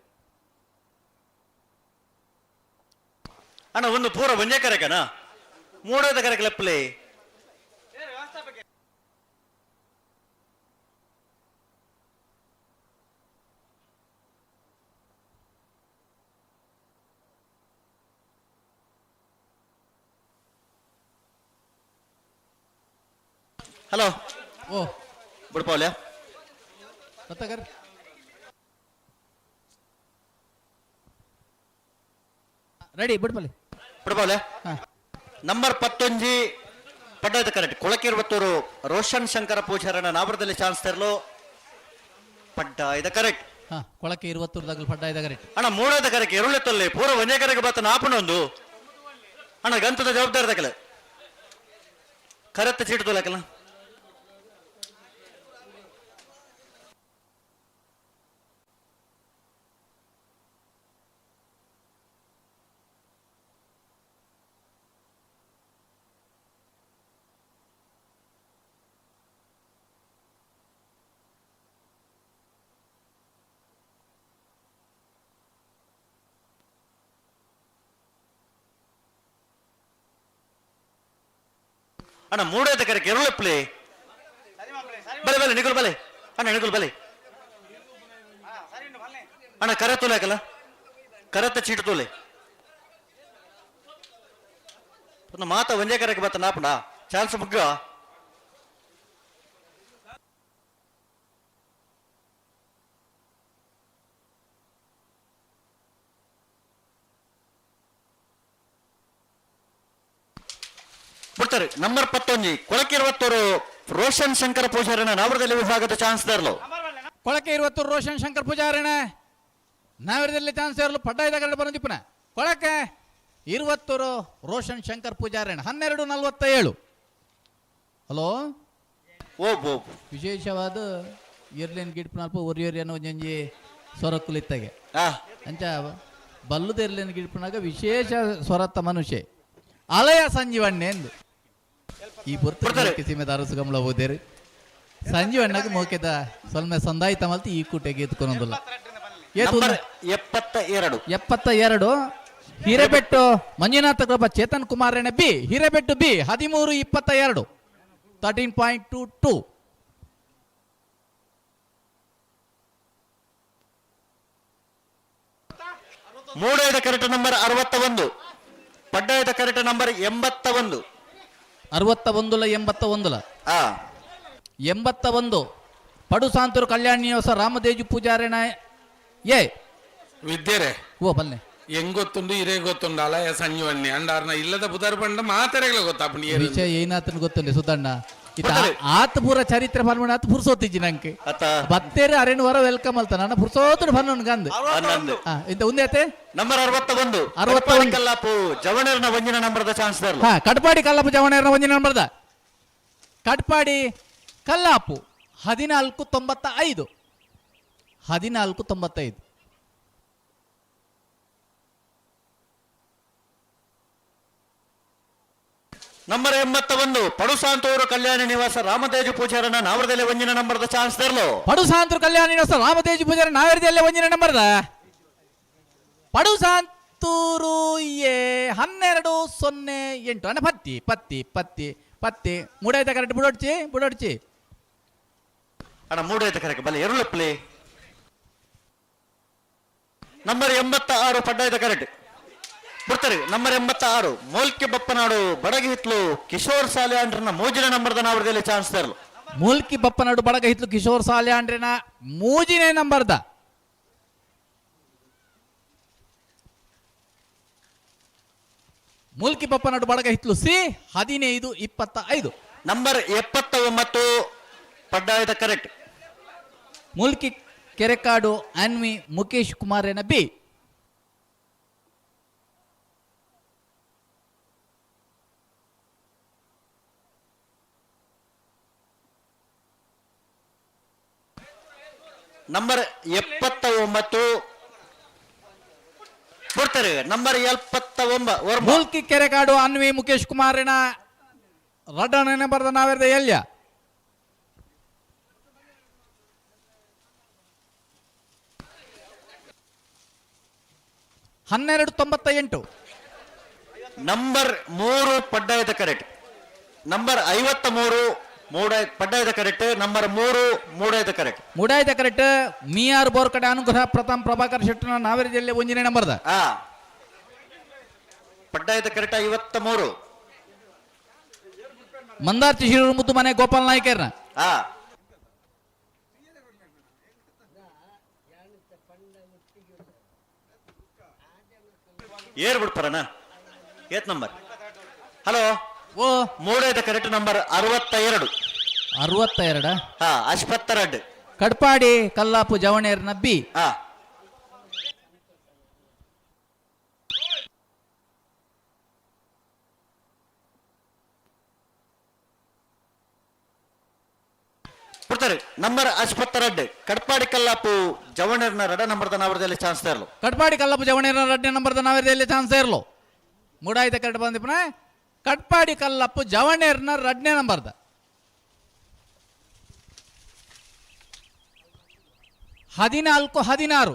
ಅಣ್ಣ ಒಂದು ಪೂರ ಒಂಜೇ ಕರೆಕನ ಮೂಡೋದ ಕರೆಕ ಲೆಪ್ಪಲೆ ಹಲೋ ಓ ಬಿಡ್ಪಾವಲ್ಯ ರತ್ನಾಕರ್ ರೆಡಿ ಬಿಡ್ಪಲ್ಲಿ ಬಿಡ್ಪಾವಲ್ಯ ನಂಬರ್ 11 ಪಡ್ಡದ ಕರೆಕ್ಟ್ ಕೊಳಕಿರುವತ್ತೂರು ರೋಷನ್ ಶಂಕರ ಪೂಜಾರನ ನಾವರದಲ್ಲಿ ಚಾನ್ಸ್ ತರಲು ಪಡ್ಡ ಇದ ಕರೆಕ್ಟ್ ಹಾ ಕೊಳಕೆ ಇರುವತ್ತೂರು ದಾಗಲು ಪಡ್ಡ ಇದ ಕರೆಕ್ಟ್ ಅಣ್ಣ ಮೂಡೋದ ಕರೆಕ್ಟ್ ಎರುಳೆ ತೊಲ್ಲೆ ಪೂರ ಒಂದೇ ಕರೆಗೆ ಬತ್ತ ನಾಪನೊಂದು ಅಣ್ಣ ಗಂತದ ಜವಾಬ್ದಾರಿ ತಕಲೆ ಕರೆತ್ತ ಚೀಟು ತೊಲಕಲ್ಲ ಅಣ್ಣ ಮೂಡೋದ ಕರೆಕ್ಟ್ ಎರುಳೆಪ್ಲೆ ಬಲೆ ಬಲೆ ನಿಗುಲ್ ಬಲೆ ಅಣ್ಣ ನಿಗುಲ್ ಬಲೆ ಅಣ್ಣ ಕರೆ ತೋಲೆ ಹಾಕಲ್ಲ ಕರೆತ್ತ ಚೀಟು ತೋಲೆ ಮಾತ ಒಂದೇ ಕರೆಗೆ ಬತ್ತ ನಾಪಣ ಚಾನ್ಸ್ ಬುಗ್ಗ. ಬಿಡ್ತಾರೆ ನಂಬರ್ 11 ಕೊಳಕೆ 20 ರೋಷನ್ ಶಂಕರ ಪೂಜಾರಣ ನಾವರದಲ್ಲಿ ವಿಭಾಗದ ಚಾನ್ಸ್ ತರಲು. ಕೊಳಕೆ 20 ರೋಷನ್ ಶಂಕರ್ ಪೂಜಾರಣ ನಾವರದಲ್ಲಿ ಚಾನ್ಸ್ ತರಲು ಪಡ್ಡಾಯ್ದ ಕರಡು ಬರಂದಿಪ್ಪನ. ಕೊಳಕೆ 20 ರೋಷನ್ ಶಂಕರ್ ಪೂಜಾರಣ 12:47. ಹಲೋ ಓ ವಿಶೇಷವಾದ ಇರ್ಲಿನ್ ಗಿಡ್ಪನಲ್ಪ ಒರಿಯೋರಿ ಅನ್ನೋ ಒಂಜೊಂಜಿ ಸ್ವರಕ್ಕುಲಿತ್ತಾಗೆ ಅಂಚ ಬಲ್ಲದ ಇರ್ಲಿನ್ ಗಿಡ್ಪನಾಗ ವಿಶೇಷ ಸ್ವರತ್ತ ಮನುಷ್ಯ ಅಲಯ ಸಂಜೀವಣ್ಣೆ ಎಂದು ಈ ಪುರ್ತ ಸೀಮೆದ ಅರಸು ಗಮಲ ಹೋದೇರಿ ಸಂಜೀವಣ್ಣಗೆ ಮೋಕೆದ ಸ್ವಲ್ಪ ಸಂದಾಯಿತ ಮಲ್ತು ಈ ಕೂಟೆಗೆ ಎತ್ಕೊನೊಂದಿಲ್ಲ. 72 72 ಹಿರೇಬೆಟ್ಟು ಮಂಜುನಾಥ ಕೃಪಾ ಚೇತನ್ ಕುಮಾರ್ ರೇಣೆ ಬಿ ಹಿರೇಬೆಟ್ಟು ಬಿ 13:22 13.22. ಮೂಡೈದ ಕರೆಕ್ಟ್ ನಂಬರ್ 61, ಪಡ್ಡಾಯದ ಕರೆಕ್ಟ್ ನಂಬರ್ 81. 61 81 81 ಪಡುಸಾಂತೂರು ಕಲ್ಯಾಣ ನಿವಾಸ ರಾಮದೇಜು ಪೂಜಾರಣ ಏ ವಿದ್ಯರೆ ಓ ಬಲ್ಲೆ ಹೆಂಗ್ ಗೊತ್ತುಂಡು ಇರೇ ಗೊತ್ತುಂಡು ಅಲಯ ಸಂಜೀವಣ್ಣಿ ಅಂಡಾರ್ನ ಇಲ್ಲದ ಬುಧರ್ ಬಂಡ ಮಾತಾಡಗ್ಲ ಗೊತ್ತಾಪುಂಡು ವಿಷಯ ಏನಾತನ ಗೊತ್ತುಂಡೆ ಸುದಣ್ಣ ಇತ ಆತ ಪೂರ ಚರಿತ್ರೆ ಫರ್ಮಣ ಆತ ಪುರ್ಸೋತಿಜ್ಜಿ ನಂಗೆ ಬತ್ತೇರೆ ಅರೇನು ವರ welcome ಅಲ್ತ ನನ್ನ ಪುರ್ಸೋತುಡು ಫನ್ನೊನ್ ಗಂದು ಇಂತ ಉಂದೇತೆ ನಂಬರ್ 61 61 ಕಲ್ಲಾಪು ಜವಣೇರ್ನ ಒಂಜಿನ ನಂಬರ್ದ ಚಾನ್ಸ್ ತರಲು. ಹಾ ಕಟ್ಪಾಡಿ ಕಲ್ಲಾಪು ಜವಣೇರ್ನ ಒಂಜಿನ ನಂಬರ್ದ ಕಟ್ಪಾಡಿ ಕಲ್ಲಾಪು 14:95 14:95. ನಂಬರ್ 81 ಪಡುಸಾಂತೂರು ಕಲ್ಯಾಣ ನಿವಾಸ ರಾಮತೇಜು ಪೂಜಾರನ ನಾವರದಲ್ಲಿ ಒಂಜಿನ ನಂಬರ್ದ ಚಾನ್ಸ್ ತರಲು. ಪಡುಸಾಂತೂರು ಕಲ್ಯಾಣ ನಿವಾಸ ರಾಮತೇಜು ಪೂಜಾರ ನಾವರದಲ್ಲಿ ಒಂಜಿನ ನಂಬರ್ದ ಪಡುಸಾಂತೂರು ಎ 12:08 ಅಣ್ಣ ಪತ್ತಿ ಪತ್ತಿ ಪತ್ತಿ ಪತ್ತಿ ಮೂಡಾಯ್ತ ಕರೆಕ್ಟ್ ಬುಡೋಡ್ಚಿ ಬುಡೋಡ್ಚಿ ಅಣ್ಣ ಮೂಡಾಯ್ತ ಕರೆಕ್ಟ್ ಬಲೆ ಎರಡು ಪ್ಲೇ. ನಂಬರ್ 86 ಪಡ್ಡಾಯ್ತ ಕರೆಕ್ಟ್ ಬಿಡ್ತಾರೆ. ನಂಬರ್ 86 ಮೋಲ್ಕೆ ಬಪ್ಪನಾಡು ಬಡಗ ಹಿತ್ಲು ಕಿಶೋರ್ ಸಾಲ್ಯಾಂಡ್ರನ ಮೂಜಿನ ನಂಬರ್ದ ನಾವರದಲ್ಲಿ ಚಾನ್ಸ್ ತರಲು. ಮೂಲ್ಕಿ ಬಪ್ಪನಾಡು ಬಡಗ ಹಿತ್ಲು ಕಿಶೋರ್ ಸಾಲ್ಯಾಂಡ್ರನ ಮೂಜಿನೇ ನಂಬರ್ದ ಮೂಲ್ಕಿ ಬಪ್ಪನಾಡು ಬಡಗ ಹಿತ್ಲು ಸಿ 15:25. ನಂಬರ್ 79 ಪಡ್ಡಾಯದ ಕರೆಕ್ಟ್ ಮೂಲ್ಕಿ ಕೆರೆಕಾಡು ಅನ್ವಿ ಮುಖೇಶ್ ಕುಮಾರೇನ ಬಿ. ನಂಬರ್ 79 ಕೊಡ್ತಾರೆ. ನಂಬರ್ 79 ಮೂಲ್ಕಿ ಕೆರೆಕಾಡು ಅನ್ವಿ ಮುಖೇಶ್ ಕುಮಾರಿನ ರಡ್ಡನೇ ಬರೆದ ನಾವೆರ್ದ ಎಲ್ಯ 12:98. ನಂಬರ್ 3 ಪಡ್ಡಾಯದ ಕರೆಕ್ಟ್. ನಂಬರ್ 53 ಮೂಡಾಯ ಪಡ್ಡಾಯದ ಕರೆಕ್ಟ್. ನಂಬರ್ 3 ಮೂಡಾಯದ ಕರೆಕ್ಟ್. ಮೂಡಾಯದ ಕರೆಕ್ಟ್ ಮಿಆರ್ ಬೋರ್ಕಡೆ ಅನುಗ್ರಹ ಪ್ರಥಮ್ ಪ್ರಭಾಕರ್ ಶೆಟ್ಟನ ನಾವೇರಿ ಜಿಲ್ಲೆ ಒಂಜಿನೇ ನಂಬರ್ದ ಪಡ್ಡಾಯದ ಕರೆಕ್ಟ್ 53. ಮಂದಾರ್ತಿ ಶಿರೂರು ಮುದ್ದು ಮನೆ ಗೋಪಾಲ್ ನಾಯ್ಕರ್ನ ಏರ್ ಬಿಡ್ತಾರಣ ಏತ್ ನಂಬರ್. ಹಲೋ ಓ ಮೂಡಾಯದ ಕರೆಕ್ಟ್ ನಂಬರ್ 62. 62 ಹಾ ಅಶ್ಪತ್ತರಡ್ ಕಡ್ಪಾಡಿ ಕಲ್ಲಾಪು ಜವಣೇರ್ನ ಬಿ. ಕೊಡ್ತಾರೆ. ನಂಬರ್ ಅಶ್ಪತ್ತರಡ್ ಕಡ್ಪಾಡಿ ಕಲ್ಲಾಪು ಜವಣೇರ್ನ ರಡ ನಂಬರ್ದ ನಾವರದಲ್ಲಿ ಚಾನ್ಸ್ ತರಲು. ಕಡ್ಪಾಡಿ ಕಲ್ಲಾಪು ಜವಣೇರ್ನ ರಡ್ಡ ನಂಬರ್ದ ನಾವರದಲ್ಲಿ ಚಾನ್ಸ್ ಇರಲು ಮೂಡಾಯ್ತ ಕರೆಕ್ಟ್ ಬಂದಿಪ್ಪನ ಕಟ್ಪಾಡಿ ಕಲ್ಲಪ್ಪು ಜವಣೇರ್ನ ರಡ್ನೇ ನಂಬರ್ದ 14:16.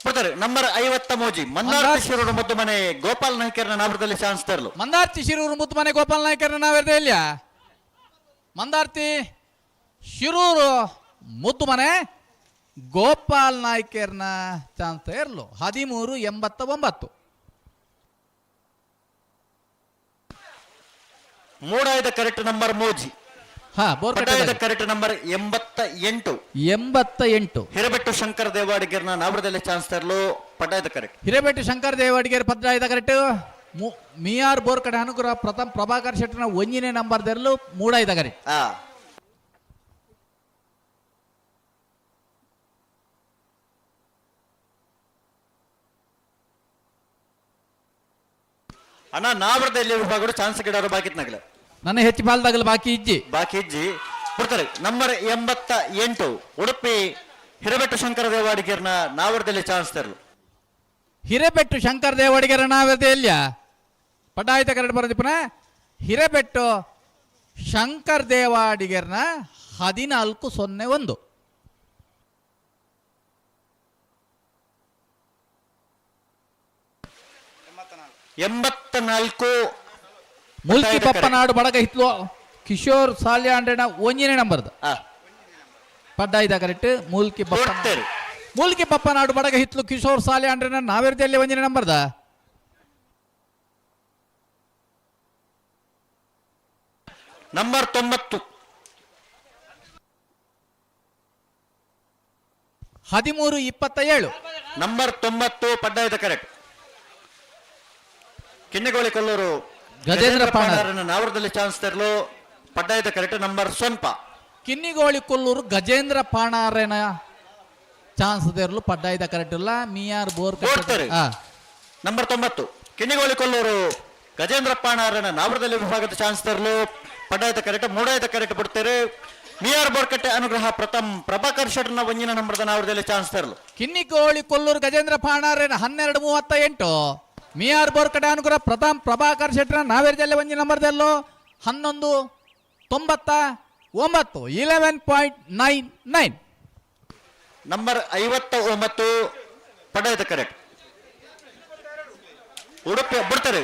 ಕೊಡ್ತಾರೆ. ನಂಬರ್ 53 ಮಂದಾರ್ತಿ ಶಿರೂರು ಮುದ್ದು ಮನೆ ಗೋಪಾಲ್ ನಾಯ್ಕರ್ನ ನಾವರದಲ್ಲಿ ಚಾನ್ಸ್ ತರಲು. ಮಂದಾರ್ತಿ ಶಿರೂರು ಮುದ್ದು ಮನೆ ಗೋಪಾಲ್ ನಾಯ್ಕರ್ನ ನಾವರದಲ್ಲಿ ಮಂದಾರ್ತಿ ಶಿರೂರು ಮುದ್ದು ಮನೆ Gopal ನಾಯ್ಕರ್ನ chance ಇರಲು 13.89. ಮೂಡಾಯದ ಕರೆಕ್ಟ್ ನಂಬರ್ ಮೋಜಿ. Correct number 88. 88. ಹಿರೇಬೆಟ್ಟು ಶಂಕರ್ ದೇವಾಡಿಗರ್ನ ನಾವರದಲ್ಲಿ ಚಾನ್ಸ್ ತರಲು ಪಡ್ಡಾಯದ ಕರೆಕ್ಟ್. ಹಿರೇಬೆಟ್ಟು ಶಂಕರ್ ದೇವಾಡಿಗರ್ ಪಡ್ಡಾಯದ ಕರೆಕ್ಟ್. ಮಿಯಾರ್ ಬೋರ್ಕಡೆ ಅನುಗ್ರಹ ಪ್ರಥಮ್ ಪ್ರಭಾಕರ್ ಶೆಟ್ಟರ್ನ 1ನೇ ನಂಬರ್ ದರಲು ಮೂಡಾಯದ ಕರೆಕ್ಟ್. ಅಣ್ಣ ನಾವರದಲ್ಲಿ ವಿಭಾಗಗಳು ಚಾನ್ಸ್ ಗಿಡವರು ಬಾಕಿ ನಗಲ ನನ್ನ ಹೆಚ್ಚು ಬಾಲ್ದಾಗಲು ಬಾಕಿ ಇಜ್ಜಿ ಬಾಕಿ ಇಜ್ಜಿ ಬಿಡ್ತಾರೆ. ನಂಬರ್ 88 ಉಡುಪಿ ಹಿರೇಬೆಟ್ಟು ಶಂಕರ ದೇವಾಡಿಗರ್ನ ನಾವರದಲ್ಲಿ ಚಾನ್ಸ್ ತರಲು. ಹಿರೇಬೆಟ್ಟು ಶಂಕರ ದೇವಾಡಿಗರ ನಾವರದಲ್ಲಿ ಪಟಾಯಿತ ಕರೆಕ್ಟ್ ಬರೋದಿಪ್ಪನ. ಹಿರೇಬೆಟ್ಟು ಶಂಕರ್ ದೇವಾಡಿಗರ್ನ 14.01. 84. ಮುಲ್ಕಿ ಪಪ್ಪನಾಡು ಬಡಗ ಹಿತ್ಲು ಕಿಶೋರ್ ಸಾಲ್ಯಾಂಡ್ರನ 1ನೇ ನಂಬರ್ದು ಪಡ್ಡಾಯ್ದ ಕರೆಕ್ಟ್. ಮೂಲ್ಕಿ ಪಪ್ಪ ಮೂಲ್ಕಿ ಪಪ್ಪನಾಡು ಬಡಗ ಹಿತ್ಲು ಕಿಶೋರ್ ಸಾಲ್ಯಾಂಡ್ರನ ನಾವೇರ್ದಲ್ಲಿ 1ನೇ ನಂಬರ್ದ. ನಂಬರ್ 90. 13.27. ನಂಬರ್ 90 ಪಡ್ಡಾಯ್ದ ಕರೆಕ್ಟ್. ಕಿನ್ನಿಗೋಳಿ ಕೊಲ್ಲೂರು ಗಜೇಂದ್ರ ಪಾಣಾರನ ನಾವರದಲ್ಲಿ ಚಾನ್ಸ್ ತರಲು ಪಡ್ಡಾಯದ ಕರೆಕ್ಟ್ ನಂಬರ್ 0. ಕಿನ್ನಿಗೋಳಿ ಕೊಲ್ಲೂರು ಗಜೇಂದ್ರ ಪಾಣಾರನ ಚಾನ್ಸ್ ತರಲು ಪಡ್ಡಾಯದ ಕರೆಕ್ಟ್ ಇಲ್ಲ. ಮಿಯಾರ್ ಬೋರ್ ನಂಬರ್ 90 ಕಿನ್ನಿಗೋಳಿ ಕೊಲ್ಲೂರು ಗಜೇಂದ್ರ ಪಾಣಾರನ ನಾವರದಲ್ಲಿ ವಿಭಾಗದ ಚಾನ್ಸ್ ತರಲು ಪಡ್ಡಾಯದ ಕರೆಕ್ಟ್. ಮೂಡಾಯದ ಕರೆಕ್ಟ್ ಬಿಡ್ತಾರೆ. ಮಿಯಾರ್ ಬೋರ್ಕಟ್ಟೆ ಅನುಗ್ರಹ ಪ್ರಥಮ್ ಪ್ರಭಾಕರ್ ಶೆಟ್ಟರ್ನ 1ನೇ ನಂಬರ್ದ ನಾವರದಲ್ಲಿ ಚಾನ್ಸ್ ತರಲು. ಕಿನ್ನಿಗೋಳಿ ಕೊಲ್ಲೂರು ಗಜೇಂದ್ರ ಪಾಣಾರನ 12.38. ಮಿಯಾರ್ ಬೋರ್ಕಡೆ ಅನುಗ್ರಹ ಪ್ರಥಮ್ ಪ್ರಭಾಕರ್ ಶೆಟ್ಟರ್ ನಾವೇರ್ಜಲ್ಲಿ 1 ನಂಬರ್ದಲ್ಲೋ 11.99. 11.99. ನಂಬರ್ 59 ಪಡೆದ ಕರೆಕ್ಟ್. ಉಡುಪಿ ಬಿಡ್ತಾರೆ.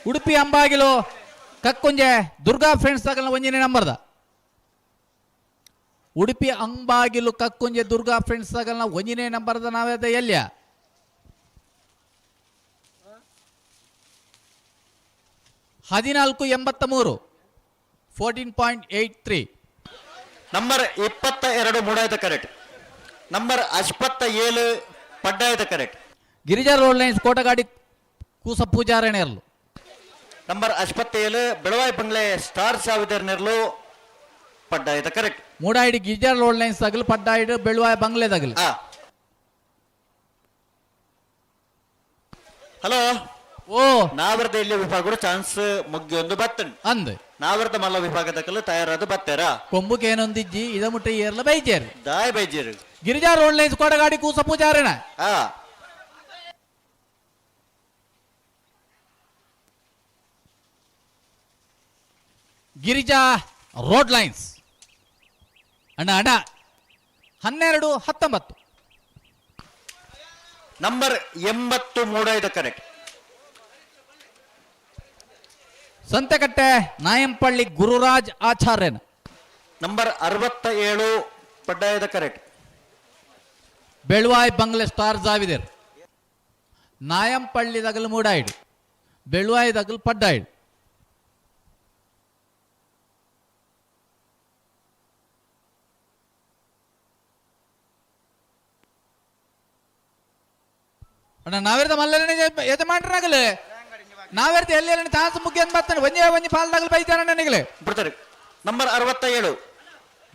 ಉಡುಪಿ ಅಂಬಾಗಿಲು ಕಕ್ಕುಂಜೆ ದುರ್ಗಾ ಫ್ರೆಂಡ್ಸ್ ತಗಲ್ನ 1ನೇ ನಂಬರ್ದ. ಉಡುಪಿ ಅಂಬಾಗಿಲು ಕಕ್ಕುಂಜೆ ದುರ್ಗಾ ಫ್ರೆಂಡ್ಸ್ ತಗಲ್ನ 1ನೇ ನಂಬರ್ದ ನಾವೇದ ಎಲ್ಲಿಯ 14.83. 14.83. ನಂಬರ್ 22 ಮೂಡಾಯದ ಕರೆಕ್ಟ್. ನಂಬರ್ 57 ಪಡ್ಡಾಯದ correct. Girija road lines Kotagadi Kusa ಪೂಜಾರಣೆಯರ್ಲು. Number 57 Beluvai ಬಂಗ್ಲೆ ಸ್ಟಾರ್ ಸಾವಿದರ್ನೆರ್ಲು ಪಡ್ಡಾಯದ correct. Moodayidi Girija road lines ತಗಲು ಪಡ್ಡಾಯಿಡು ಬೆಳವಾಯಿ ಬಂಗ್ಲೆ ತಗಲು. ಹಲೋ ಓ ನಾವರದ ಇಲ್ಲಿ ವಿಭಾಗಗಳು ಚಾನ್ಸ್ ಮುಗ್ಗಿಯೊಂದು ಬತ್ತನ್ ಅಂದ್ ನಾವರದ ಮಲ್ಲ ವಿಭಾಗದ ತಯಾರಾದ ಬತ್ತೇರ ಕೊಂಬುಕೇನೊಂದಿಜ್ಜಿ ಇದ ಮುಟ್ಟ ಏರ್ಲ ಬೈಜೇರು ದಾಯ್ ಬೈಜೇರು. ಗಿರಿಜಾ ರೋಡ್ ಲೈನ್ಸ್ ಕೊಡಗಾಡಿ ಕೂಸ ಪೂಜಾರಣ. ಗಿರಿಜಾ ರೋಡ್ ಲೈನ್ಸ್ ಅಣ್ಣ ಅಣ್ಣ 12.19. Number 80 3 correct. ಸಂತೆಕಟ್ಟೆ ನಾಯಂಪಳ್ಳಿ ಗುರುರಾಜ್ ಆಚಾರ್ಯನ. ನಂಬರ್ 67 ಪಡ್ಡಾಯದ ಕರೆಕ್ಟ್. Beluvai bangle star ಜಾವಿದರ್. ನಾಯಂಪಳ್ಳಿ ದಗಲು ಮೂಡಾಯಿಡು ಬೆಳುವಾಯ್ ದಗಲು ಪಡ್ಡಾಯಿಡು. ಅಣ್ಣ ನಾವೇರ್ದ ಮಲ್ಲನೆ ಯಜಮಾನ್ರಾಗಲೇ ನಾವೇರ್ದ ಎಲ್ಲೆಲ್ಲಿ ಚಾನ್ಸ್ ಮುಖ್ಯ ಅಂತ ಬರ್ತಾನೆ ಒಂದೇ ಒಂಜಿ ಪಾಲ್ದಾಗಲು ಬೈತಾರ ನನಗೆ ಬಿಡ್ತಾರೆ. ನಂಬರ್ 67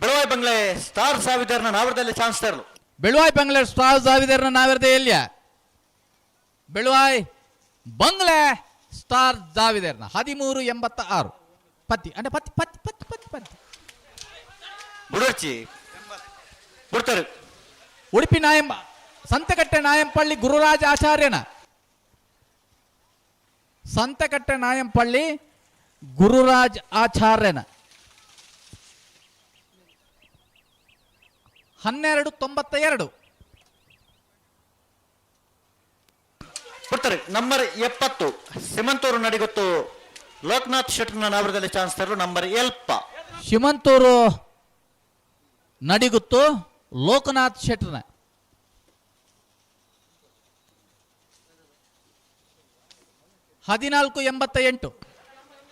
ಬೆಳುವಾಯ್ ಬಂಗ್ಲೆ ಸ್ಟಾರ್ ಸಾವಿದರ್ನ ನಾವರದಲ್ಲಿ ಚಾನ್ಸ್ ತರಲು. ಬೆಳುವಾಯ್ ಬಂಗ್ಲೆ ಸ್ಟಾರ್ ಸಾವಿದರ್ನ ನಾವರದ ಎಲ್ಲಿಯ ಬೆಳುವಾಯ್ ಬಂಗ್ಲೆ ಸ್ಟಾರ್ ಜಾವಿದರ್ನ 13.86. ಪತ್ತಿ ಅಂದ್ರೆ ಪತ್ತಿ ಪತ್ತಿ ಪತ್ತಿ ಪತ್ತಿ ಪತ್ತಿ ಬುಡರ್ಚಿ ಬಿಡ್ತಾರೆ. ಉಡುಪಿ ನಾಯಂಬ ಸಂತಕಟ್ಟೆ ನಾಯಂಪಳ್ಳಿ ಗುರುರಾಜ ಆಚಾರ್ಯನ. ಸಂತಕಟ್ಟೆ ನಾಯಂಪಳ್ಳಿ ಗುರುರಾಜ್ ಆಚಾರ್ಯನ 12.92. ಬಿಡ್ತಾರೆ. ನಂಬರ್ 70 ಸಿಮಂತೂರು ನಡಿಗೊತ್ತು ಲೋಕನಾಥ್ ಶೆಟ್ಟರ್ನ ನಾವರದಲ್ಲಿ ಚಾನ್ಸ್ ತರಲು. ನಂಬರ್ ಎಲ್ಪ ಶಿಮಂತೂರು ನಡಿಗುತ್ತು ಲೋಕನಾಥ್ ಶೆಟ್ಟರ್ನ 14.88.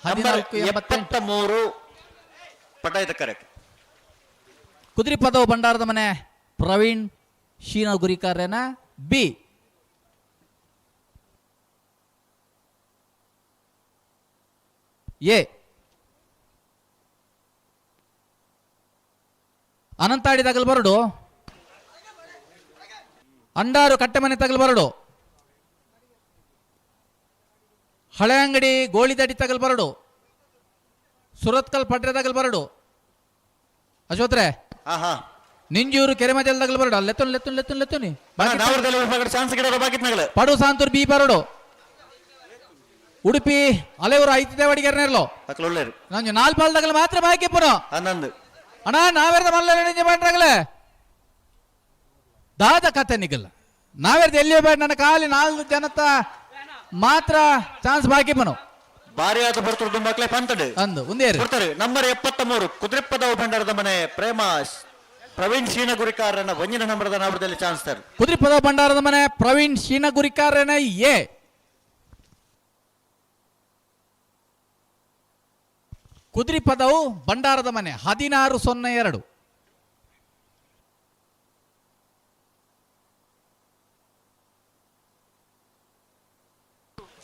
14.88. 73 ಪಟಾಯಿತ ಕರೆಕ್ಟ್. ಕುದುರೆಪದವು ಭಂಡಾರದ ಮನೆ ಪ್ರವೀಣ್ ಶೀನ ಗುರಿಕಾರ್ಯನ ಬಿ. ಎ ಅನಂತಾಡಿ ತಗಲ್ ಬರಡು, ಅಂಡಾರು ಕಟ್ಟೆಮನೆ ತಗಲ್ ಬರಡು, ಹಳೆ ಅಂಗಡಿ ಗೋಳಿದಡಿ ತಗಲ್ ಬರಡು, ಸುರತ್ಕಲ್ ಪಟ್ರೆ ತಗಲ್ ಬರಡು, ಅಶ್ವತ್ರೆ ನಿಂಜೂರು ಕೆರೆಮಜಲ್ ತಗಲ್ ಬರಡು, ಲೆತ್ತುನ್ ಲೆತ್ತುನ್ ಲೆತ್ತುನ್ ಲೆತ್ತುನಿ ಪಡು ಸಾಂತೂರ್ ಬಿ ಬರಡು, ಉಡುಪಿ ಅಲೆಯೂರು ಐತಿ ದೇವಡಿಗೆರ್ನೇರ್ಲೋ ನಂಜು ನಾಲ್ಪಾಲ್ ತಗಲ್ ಮಾತ್ರ ಬಾಕಿ ಪುನಃ ಅಣ್ಣ ನಾವೇರ್ದ ಮಲ್ಲ ಪಂಡ್ರಾಗಲೇ ದಾದ ಕತೆ ನಿಗಲ್ಲ ನಾವೇರ್ದ ಎಲ್ಲಿಯೋ ಬೇಡ, ನನ್ನ ಖಾಲಿ 4 ಜನತ ಮಾತ್ರ ಚಾನ್ಸ್ ಬಾಕಿ ಪನು ಭಾರಿ ಆದ ಬರ್ತದೆ ಮಕ್ಕಳೇ ಪಂತಡು ಅಂದು ಒಂದೇ ಬರ್ತಾರೆ. ನಂಬರ್ 73 ಕುದುರೆಪ್ಪದವು ಭಂಡಾರದ ಮನೆ ಪ್ರೇಮ ಪ್ರವೀಣ್ ಶೀನಗುರಿಕಾರನ ಒಂಜಿನ ನಂಬರದ ನಾವರದಲ್ಲಿ ಚಾನ್ಸ್ ತರ್. ಕುದುರೆಪ್ಪದವು ಭಂಡಾರದ ಮನೆ ಪ್ರವೀಣ್ ಶೀನಗುರಿಕಾರನ ಎ. ಕುದುರೆಪದವು ಭಂಡಾರದ ಮನೆ 16.02.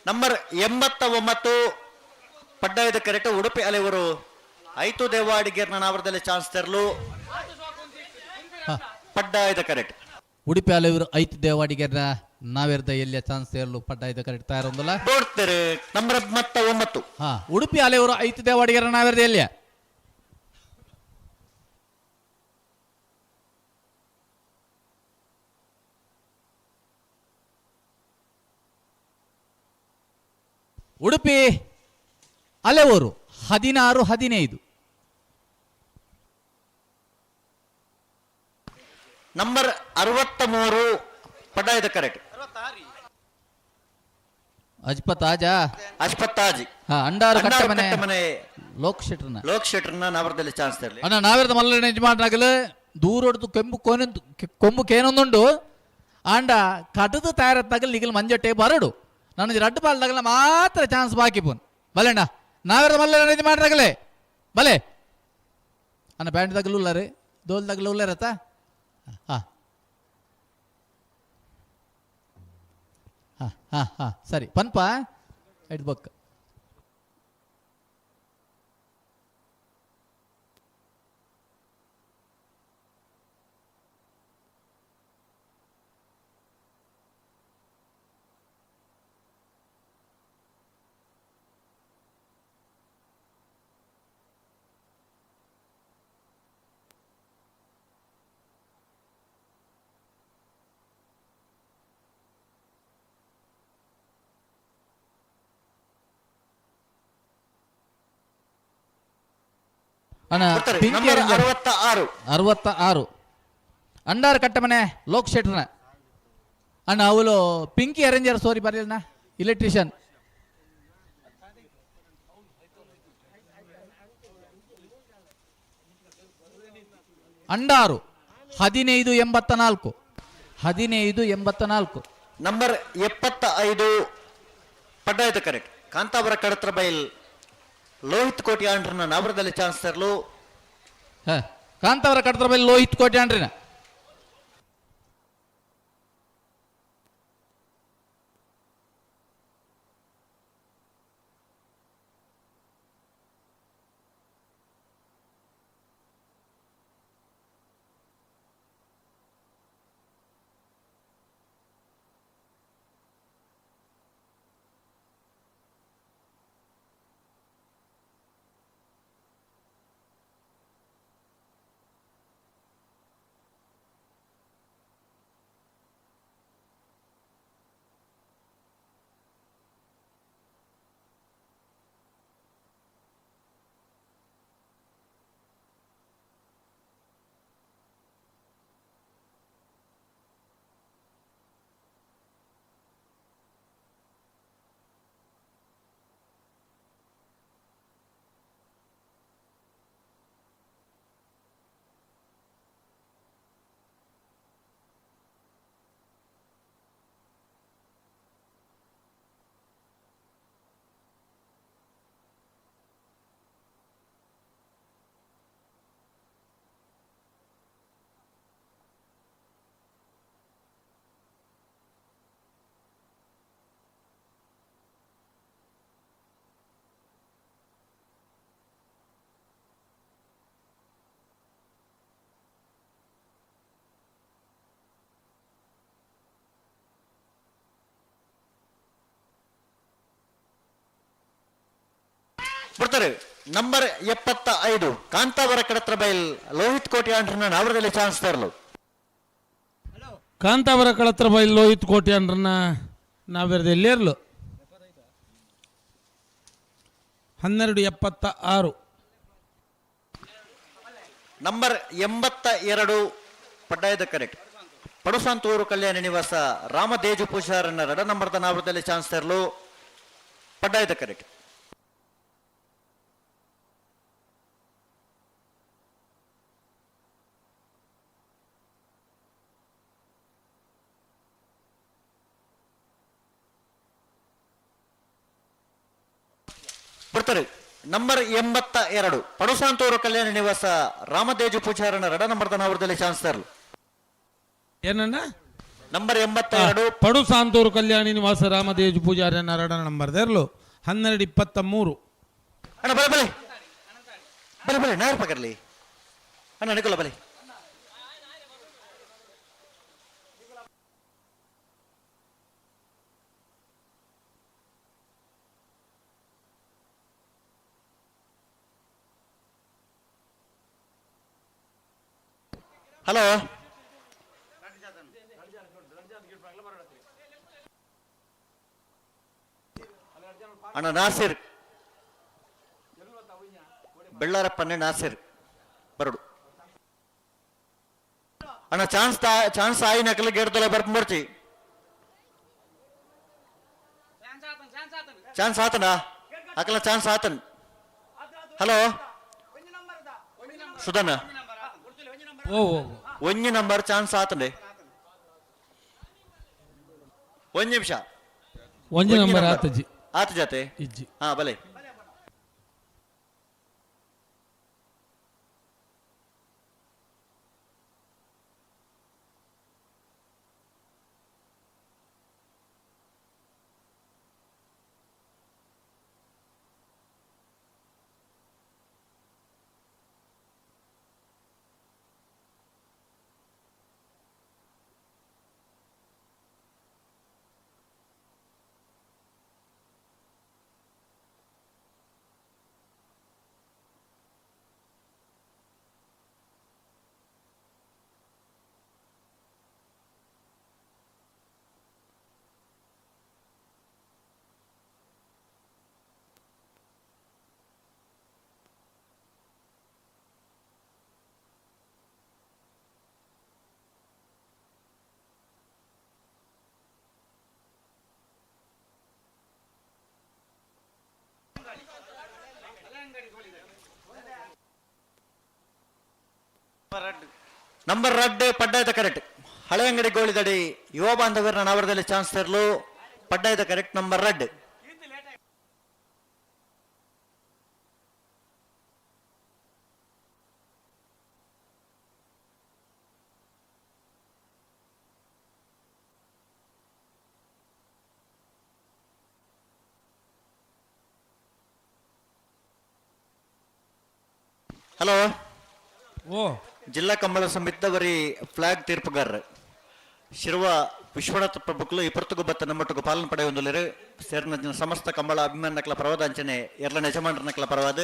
ನಂಬರ್ 89 ಪಡ್ಡಾಯದ ಕರೆಕ್ಟ್ ಉಡುಪಿ ಅಲೆವರು ಐತು ದೇವಾಡಿಗೇರ್ನ ನಾವರದಲ್ಲಿ ಚಾನ್ಸ್ ತರಲು ಪಡ್ಡಾಯದ ಕರೆಕ್ಟ್. ಉಡುಪಿ ಅಲೆವರು ಐತು ದೇವಾಡಿಗೇರ್ನ ನಾವೇರ್ದ ಎಲ್ಲಿಯ ಚಾನ್ಸ್ ತರಲು ಪಡ್ಡಾಯದ ಕರೆಕ್ಟ್ ತಯಾರೊಂದಲ್ಲ ನೋಡ್ತಾರೆ. ನಂಬರ್ 89 ಉಡುಪಿ ಅಲೆವರು ಐತು ದೇವಾಡಿಗೇರ್ನ ನಾವೇರ್ದ ಎಲ್ಲಿಯ ಉಡುಪಿ ಅಲೆವೂರು 16.15. ನಂಬರ್ 63 ಪಡ್ಡಾಯದ ಕರೆಕ್ಟ್. ಅಜ್ಪತಾಜ ಅಜ್ಪತಾಜಿ ಅಂಡಾರು ಕಟ್ಟಮನೆ ಲೋಕ್ ಶೆಟ್ರನ ಲೋಕ್ ಶೆಟ್ರನ ನಾವರದಲ್ಲಿ ಚಾನ್ಸ್ ತರಲಿ. ಅಣ್ಣ ನಾವೇರ್ದ ಮಲ್ಲಣ್ಣ ಯಜಮಾನರಾಗಲು ದೂರೊಡ್ದು ಕೆಂಬು ಕೋನೊಂದು ಕೊಂಬು ಕೇನೊಂದುಂಡು ಆಂಡ ಕಟದು ತಯಾರತ್ತಾಗಲು ನಿಗಲ್ ಮಂಜಟ್ಟೆ ಬರಡು ನನ್ನ ರಡ್ಡು ಬಾಲ್ ತಗಲ ಮಾತ್ರ ಚಾನ್ಸ್ ಬಾಕಿ ಪೋನ್ ಬಲೆಣ್ಣ ನಾವೇರ್ದ ಮಲ್ಲಣ್ಣ ಯಜಮಾನರಾಗಲೇ ಬಲೆ ಅಣ್ಣ ಬ್ಯಾಂಡ್ ತಗಲು ಉಲ್ಲಾರೆ ದೋಲ್ ತಗಲು ಉಲ್ಲಾರತ್ತ ಹಾಂ ಹಾಂ ಹಾಂ ಹಾಂ ಸರಿ ಪನ್ಪ ಎಡ್ ಬೊಕ್ಕ ಅಣ್ಣ ಪಿಂಕಿ 66 ಅಂಡಾರ್ ಕಟ್ಟಮನೆ ಲೋಕ್ ಶೆಟ್ರನ ಅಣ್ಣ ಅವಳು ಪಿಂಕಿ ಅರೇಂಜರ್ ಸೋರಿ ಬರಲಿಲ್ಲ ಎಲೆಕ್ಟ್ರಿಷಿಯನ್ ಅಂಡಾರು 15.84 15.84. ನಂಬರ್ 75 ಪಡ್ಡಾಯದ ಕರೆಕ್ಟ್. ಕಾಂತಾವರ ಕಡತ್ರ ಬೈಲ್ ಲೋಹಿತ್ ಕೋಟಿ ಆಂಡ್ರನ ನಾವರದಲ್ಲಿ ಚಾನ್ಸ್ ತರಲು. ಕಾಂತಾವರ ಕಡತ್ರ ಬೈಲ್ ಲೋಹಿತ್ ಕೋಟಿ ಆಂಡ್ರಿನ ಬಿಡ್ತಾರೆ ನಂಬರ್ 75 ಕಾಂತಾವರ ಕಡತ್ರ ಬೈಲ್ ಲೋಹಿತ್ ಕೋಟಿ ಅಂಡ್ರನ ನಾವರದಲ್ಲಿ ಚಾನ್ಸ್ ತರಲು. ಕಾಂತಾವರ ಕಳತ್ರ ಬೈಲ್ ಲೋಹಿತ್ ಕೋಟಿ ಅಂಡ್ರನ್ನ ನಾವೆರದಲ್ಲಿ ಇರಲು. 12:76. ನಂಬರ್ 82 ಪಡ್ಡಾಯದ ಕರೆಕ್ಟ್ ಪಡುಸಾಂತೂರು ಕಲ್ಯಾಣ ನಿವಾಸ ರಾಮದೇಜು ಪೂಜಾರನ್ನ ರಡ ನಂಬರ್ದ ನಾವರದಲ್ಲಿ ಚಾನ್ಸ್ ತರಲು ಪಡ್ಡಾಯದ ಕರೆಕ್ಟ್. ಬರ್ತಾರೆ ನಂಬರ್ 82 ಪಡುಸಾಂತೂರು ಕಲ್ಯಾಣ ನಿವಾಸ ರಾಮದೇಜು ಪೂಜಾರನ ರಡ ನಂಬರ್ದ ನಾವರದಲ್ಲಿ ಚಾನ್ಸ್ ತರಲು. ಏನನ್ನ ನಂಬರ್ 82 ಪಡುಸಾಂತೂರು ಕಲ್ಯಾಣಿ ನಿವಾಸ ರಾಮದೇಜು ಪೂಜಾರನ ರಡ ನಂಬರ್ ತರಲು. 12:23. ಅಣ್ಣ ಬಲೆ ಬಲೆ ಬಲೆ ಬಲೆ ನಾರ್ ಪಕರ್ಲಿ ಅಣ್ಣ ಅನುಕೂಲ ಬಲೆ. ಹಲೋ ಅಣ್ಣ ನಾಸಿರ್ ಬೆಳ್ಳಾರಪ್ಪನ್ನೇ ನಾಸಿರ್ ಬರಡು ಅಣ್ಣ ಚಾನ್ಸ್ ಚಾನ್ಸ್ ಆಯಿ ನಕಲು ಗೇಡ್ದೊಲೆ ಬರ್ಪು ಚಾನ್ಸ್ ಆತನ ಅಕಲ ಚಾನ್ಸ್ ಆತನ್. ಹಲೋ ಸುಧನ ಓ ಒಂಜಿ ನಂಬರ್ ಚಾನ್ಸ್ ಆತಂಡೆ ಒಂಜಿ ನಿಮಿಷ ಒಂಜಿ ನಂಬರ್ ಆತಜಿ ಆತ ಜಾತೆ ಇಜ್ಜಿ ಹಾ ಬಲೆ. ನಂಬರ್ ರಡ್ಡು ಪಡ್ಡಾಯದ ಕರೆಕ್ಟ್ ಹಳೆಯಂಗಡಿ ಗೋಳಿದಡಿ ಯುವ ಬಾಂಧವರ ನವರದಲ್ಲಿ ಚಾನ್ಸ್ ತರಲು ಪಡ್ಡಾಯದ ಕರೆಕ್ಟ್ ನಂಬರ್ ರಡ್ಡು. ಹಲೋ ಓ ಜಿಲ್ಲಾ ಕಂಬಳ ಸಮಿತಿದವರಿ ಫ್ಲಾಗ್ ತೀರ್ಪುಗಾರರು ಶಿರುವ ವಿಶ್ವನಾಥ ಪ್ರಭುಕ್ಲು ಇಪ್ಪತ್ತುಗು ಬತ್ತ ನಮ್ಮೊಟ್ಟಿಗೆ ಪಾಲನೆ ಪಡೆಯೊಂದುಲೇರು ಸೇರಿನ ಸಮಸ್ತ ಕಂಬಳ ಅಭಿಮಾನಕ್ಲ ಪರವಾದ ಅಂಚನೆ ಎರಡನೇ ಯಜಮಾನರನಕ್ಲ ಪರವಾದ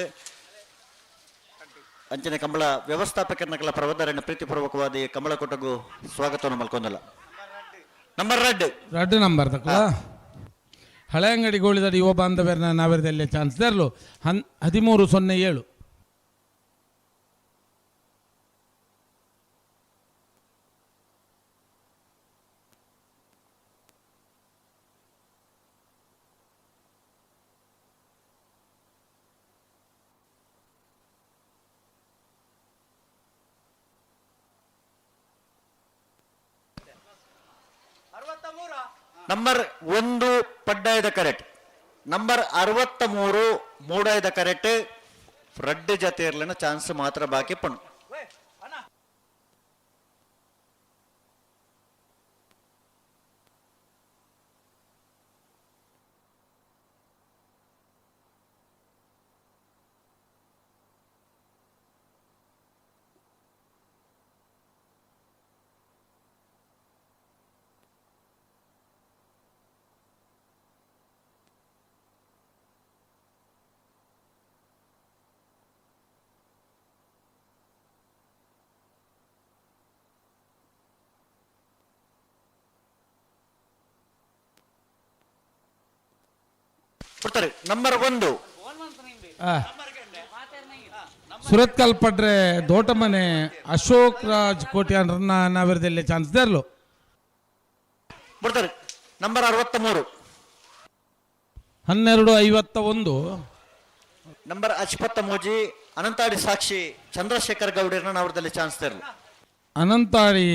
ಅಂಚನೆ ಕಂಬಳ ವ್ಯವಸ್ಥಾಪಕರನಕ್ಲ ಪರವಾದ ಪ್ರೀತಿಪೂರ್ವಕವಾದ ಕಂಬಳ ಕೂಟಗೂ ಸ್ವಾಗತವನ್ನು ಮಲ್ಕೊಂದಲ್ಲ. ನಂಬರ್ ರಡ್ಡು ರಡ್ಡು ನಂಬರ್ ತಕ್ಕ ಹಳೆಯಂಗಡಿ ಗೋಳಿದಡಿ ಯುವ ಬಾಂಧವ್ಯರನ್ನ ನಾವೆರದಲ್ಲಿ ಚಾನ್ಸ್ ತರಲು 13:07. ನಂಬರ್ 1 ಪಡ್ಡಾಯದ ಕರೆಕ್ಟ್ ನಂಬರ್ 63 ಮೂಡಾಯದ ಕರೆಕ್ಟ್ ರಡ್ಡು ಜೊತೆ ಇರ್ಲಿನ ಚಾನ್ಸ್ ಮಾತ್ರ ಬಾಕಿ ಪಣ್ಣು. ಕೊಡ್ತಾರೆ ನಂಬರ್ 1. ಸುರತ್ಕಲ್ ಪಡ್ರೆ ದೋಟಮನೆ ಅಶೋಕ್ ರಾಜ್ ಕೋಟ್ಯಾನ್ರನ್ನ ನಾವಿರದಲ್ಲಿ ಚಾನ್ಸ್ ದೇರ್ಲು. ಬಿಡ್ತಾರೆ ನಂಬರ್ 63. 12:51. ನಂಬರ್ 53 ಅನಂತಾಡಿ ಸಾಕ್ಷಿ ಚಂದ್ರಶೇಖರ್ ಗೌಡರನ್ನ ನಾವಿರದಲ್ಲಿ ಚಾನ್ಸ್ ದೇರ್ಲು. ಅನಂತಾಡಿ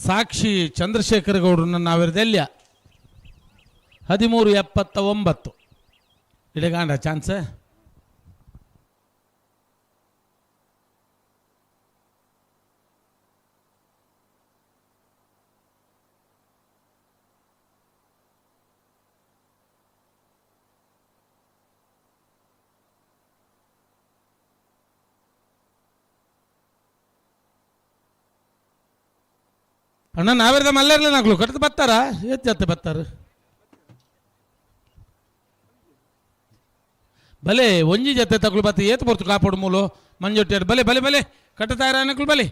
ಸಾಕ್ಷಿ ಚಂದ್ರಶೇಖರ್ ಗೌಡ್ರನ್ನ ನಾವಿರದೆಲ್ಲ 13:79. ಇಡಗಾಂಡ ಚಾನ್ಸ್. ಅಣ್ಣ ನಾವಿರದ ಮಲ್ಲೇರ್ಲ ನಾಕ್ಲು ಕಟ್ಟದ ಬತ್ತಾರ ಎತ್ತು ಬತ್ತಾರ ಬಲೆ ಒಂಜಿ ಜೊತೆ ತಗುಲು ಬತ್ತ ಏತು ಬರ್ತು ಕಾಪಾಡು ಮೂಲು ಮಂಜೊಟ್ಟಿ ಬಲೆ ಬಲೆ ಬಲೆ ಕಟ್ಟತಾರ ಅನ್ನಕ್ಲು ಬಲೆ.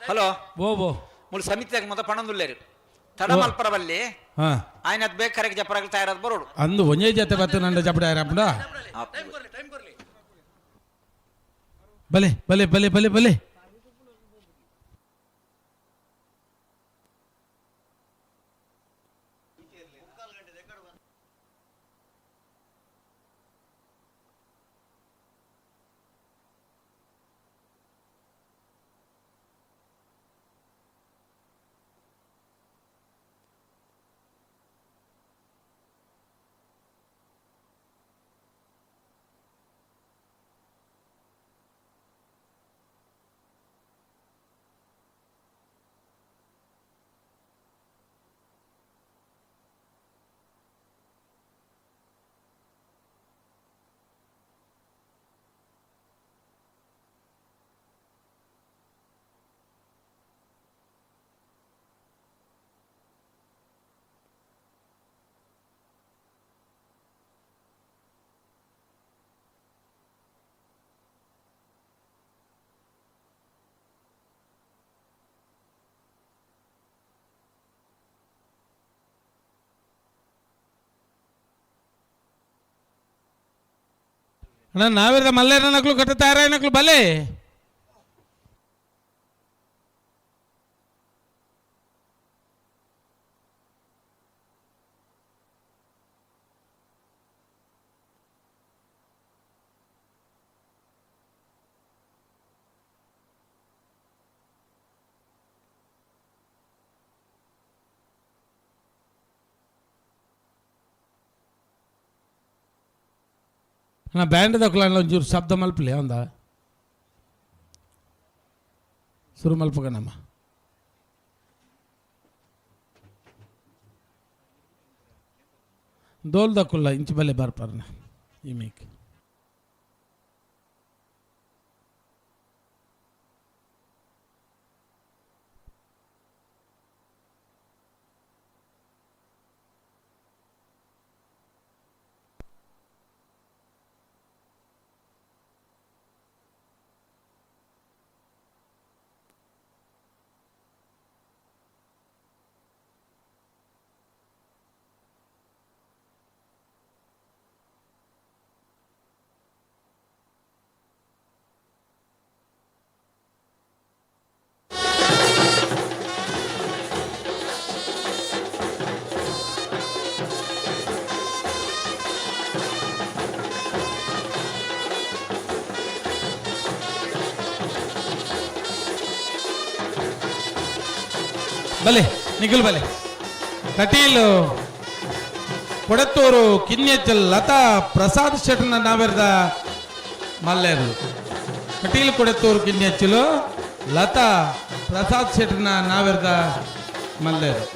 ಹಲೋ ಬೋ ಬೋ ಮುಳು ಸಮಿತಿಯಾಗ ಮೊದ ಪಣಂದುಲ್ಲೇರು ತಡ ಮಲ್ಪರ ಬಲ್ಲಿ ಆಯ್ನ ಅದ್ ಬೇಕು ಕರೆಗೆ ಜಪರಾಗಲು ತಯಾರಾದ ಬರೋಡು ಅಂದು ಒಂಜೇ ಜೊತೆ ಬತ್ತ ನಂಡ ಜಪಡ ಯಾರಪ್ಪಡ ಬಲೆ ಬಲೆ ಬಲೆ ಬಲೆ ಬಲೆ. ಅಣ್ಣ ನಾವಿರದ ಮಲ್ಲೇರ ನಕ್ಲು ಕಟ್ಟತಾರ ನಕ್ಲು ಬಲೆ. ಅಣ್ಣ ಬ್ಯಾಂಡ್ ದಕ್ಕಲ ಒಂಚೂರು ಶಬ್ದ ಮಲ್ಪಲೆ ಒಂದ ಶುರು ಮಲ್ಪಗನಮ್ಮ. ದೋಲ್ ದಕ್ಕುಲ್ಲ ಇಂಚು ಬಲೆ ಬರ್ಪಾರನ ಈ ಮೇಕ್. ಬಲೆ ನಿಖಿಲ್ ಬಲೆ. ಕಟೀಲು ಕೊಡತ್ತೂರು ಕಿನ್ಯಚ್ಚಲ್ ಲತಾ ಪ್ರಸಾದ್ ಶೆಟ್ಟನ ನಾವೆರ್ದ ಮಲ್ಲೇರು. ಕಟೀಲು ಕೊಡತ್ತೂರು ಕಿನ್ಯಚ್ಚಲು ಲತಾ ಪ್ರಸಾದ್ ಶೆಟ್ಟನ ನಾವೆರ್ದ ಮಲ್ಲೇರು.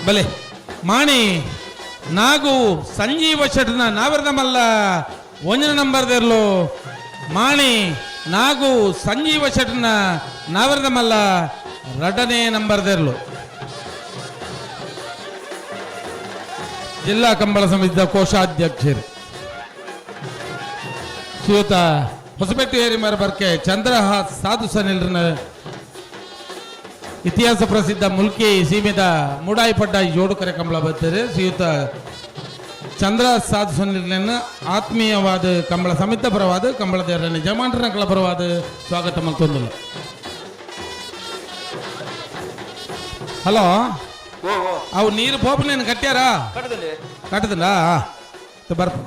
ಬಲೆ ಮಾಣಿ ನಾಗು ಸಂಜೀವ ಶೆಟ್ನ ನಾವರದ ಮಲ್ಲ ಒಂಜನ ನಂಬರ್ ದೇರ್ಲು. ಮಾಣಿ ನಾಗು ಸಂಜೀವ ಶೆಟ್ನ ನಾವರದ ಮಲ್ಲ ರಡನೇ ನಂಬರ್ ದೇರ್ಲು. ಜಿಲ್ಲಾ ಕಂಬಳ ಸಮಿತಿಯ ಕೋಶಾಧ್ಯಕ್ಷರು ಶ್ರೀಯುತ ಹೊಸಪೇಟೆ ಏರಿಮರ ಬರ್ಕೆ ಚಂದ್ರಹಾಸ್ ಸಾಧು ಸನಿಲ್ರನ ಇತಿಹಾಸ ಪ್ರಸಿದ್ಧ ಮುಲ್ಕಿ ಸೀಮೆದ ಮೂಡಾಯಿಪಡ್ಡ ಜೋಡು ಕರೆ ಕಂಬಳ ಬರ್ತಾರೆ. ಶ್ರೀಯುತ ಚಂದ್ರ ಸಾಧು ಸನಿಲ್ರನ್ನ ಆತ್ಮೀಯವಾದ ಕಂಬಳ ಸಮಿತ ಪರವಾದ ಕಂಬಳದೇವರನ್ನ ಜಮಾಂಡ್ರನ ಪರವಾದ ಸ್ವಾಗತ ಮಲ್ತೊಂದಿಲ್ಲ. ಹಲೋ, ಅವು ನೀರು ಪೋಪನೇನು ಕಟ್ಟ್ಯಾರಾ? ಕಟ್ಟದಿಲ್ಲ ಬರ್ಪ.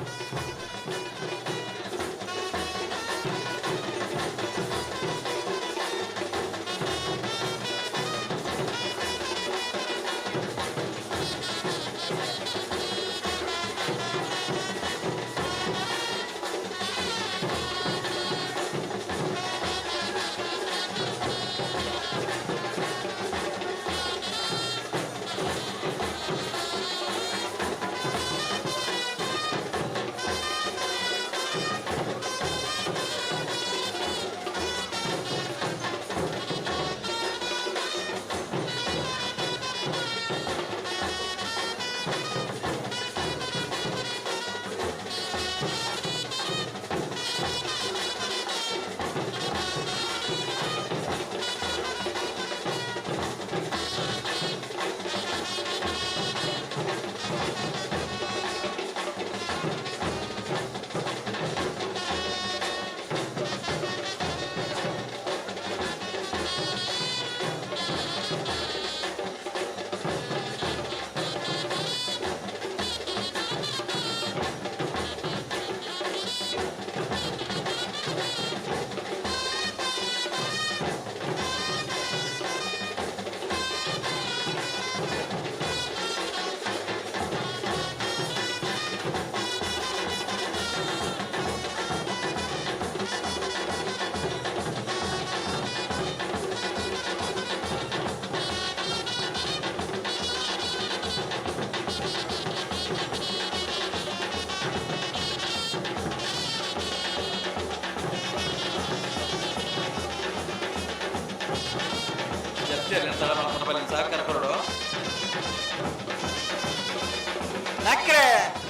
ನಕ್ರೆ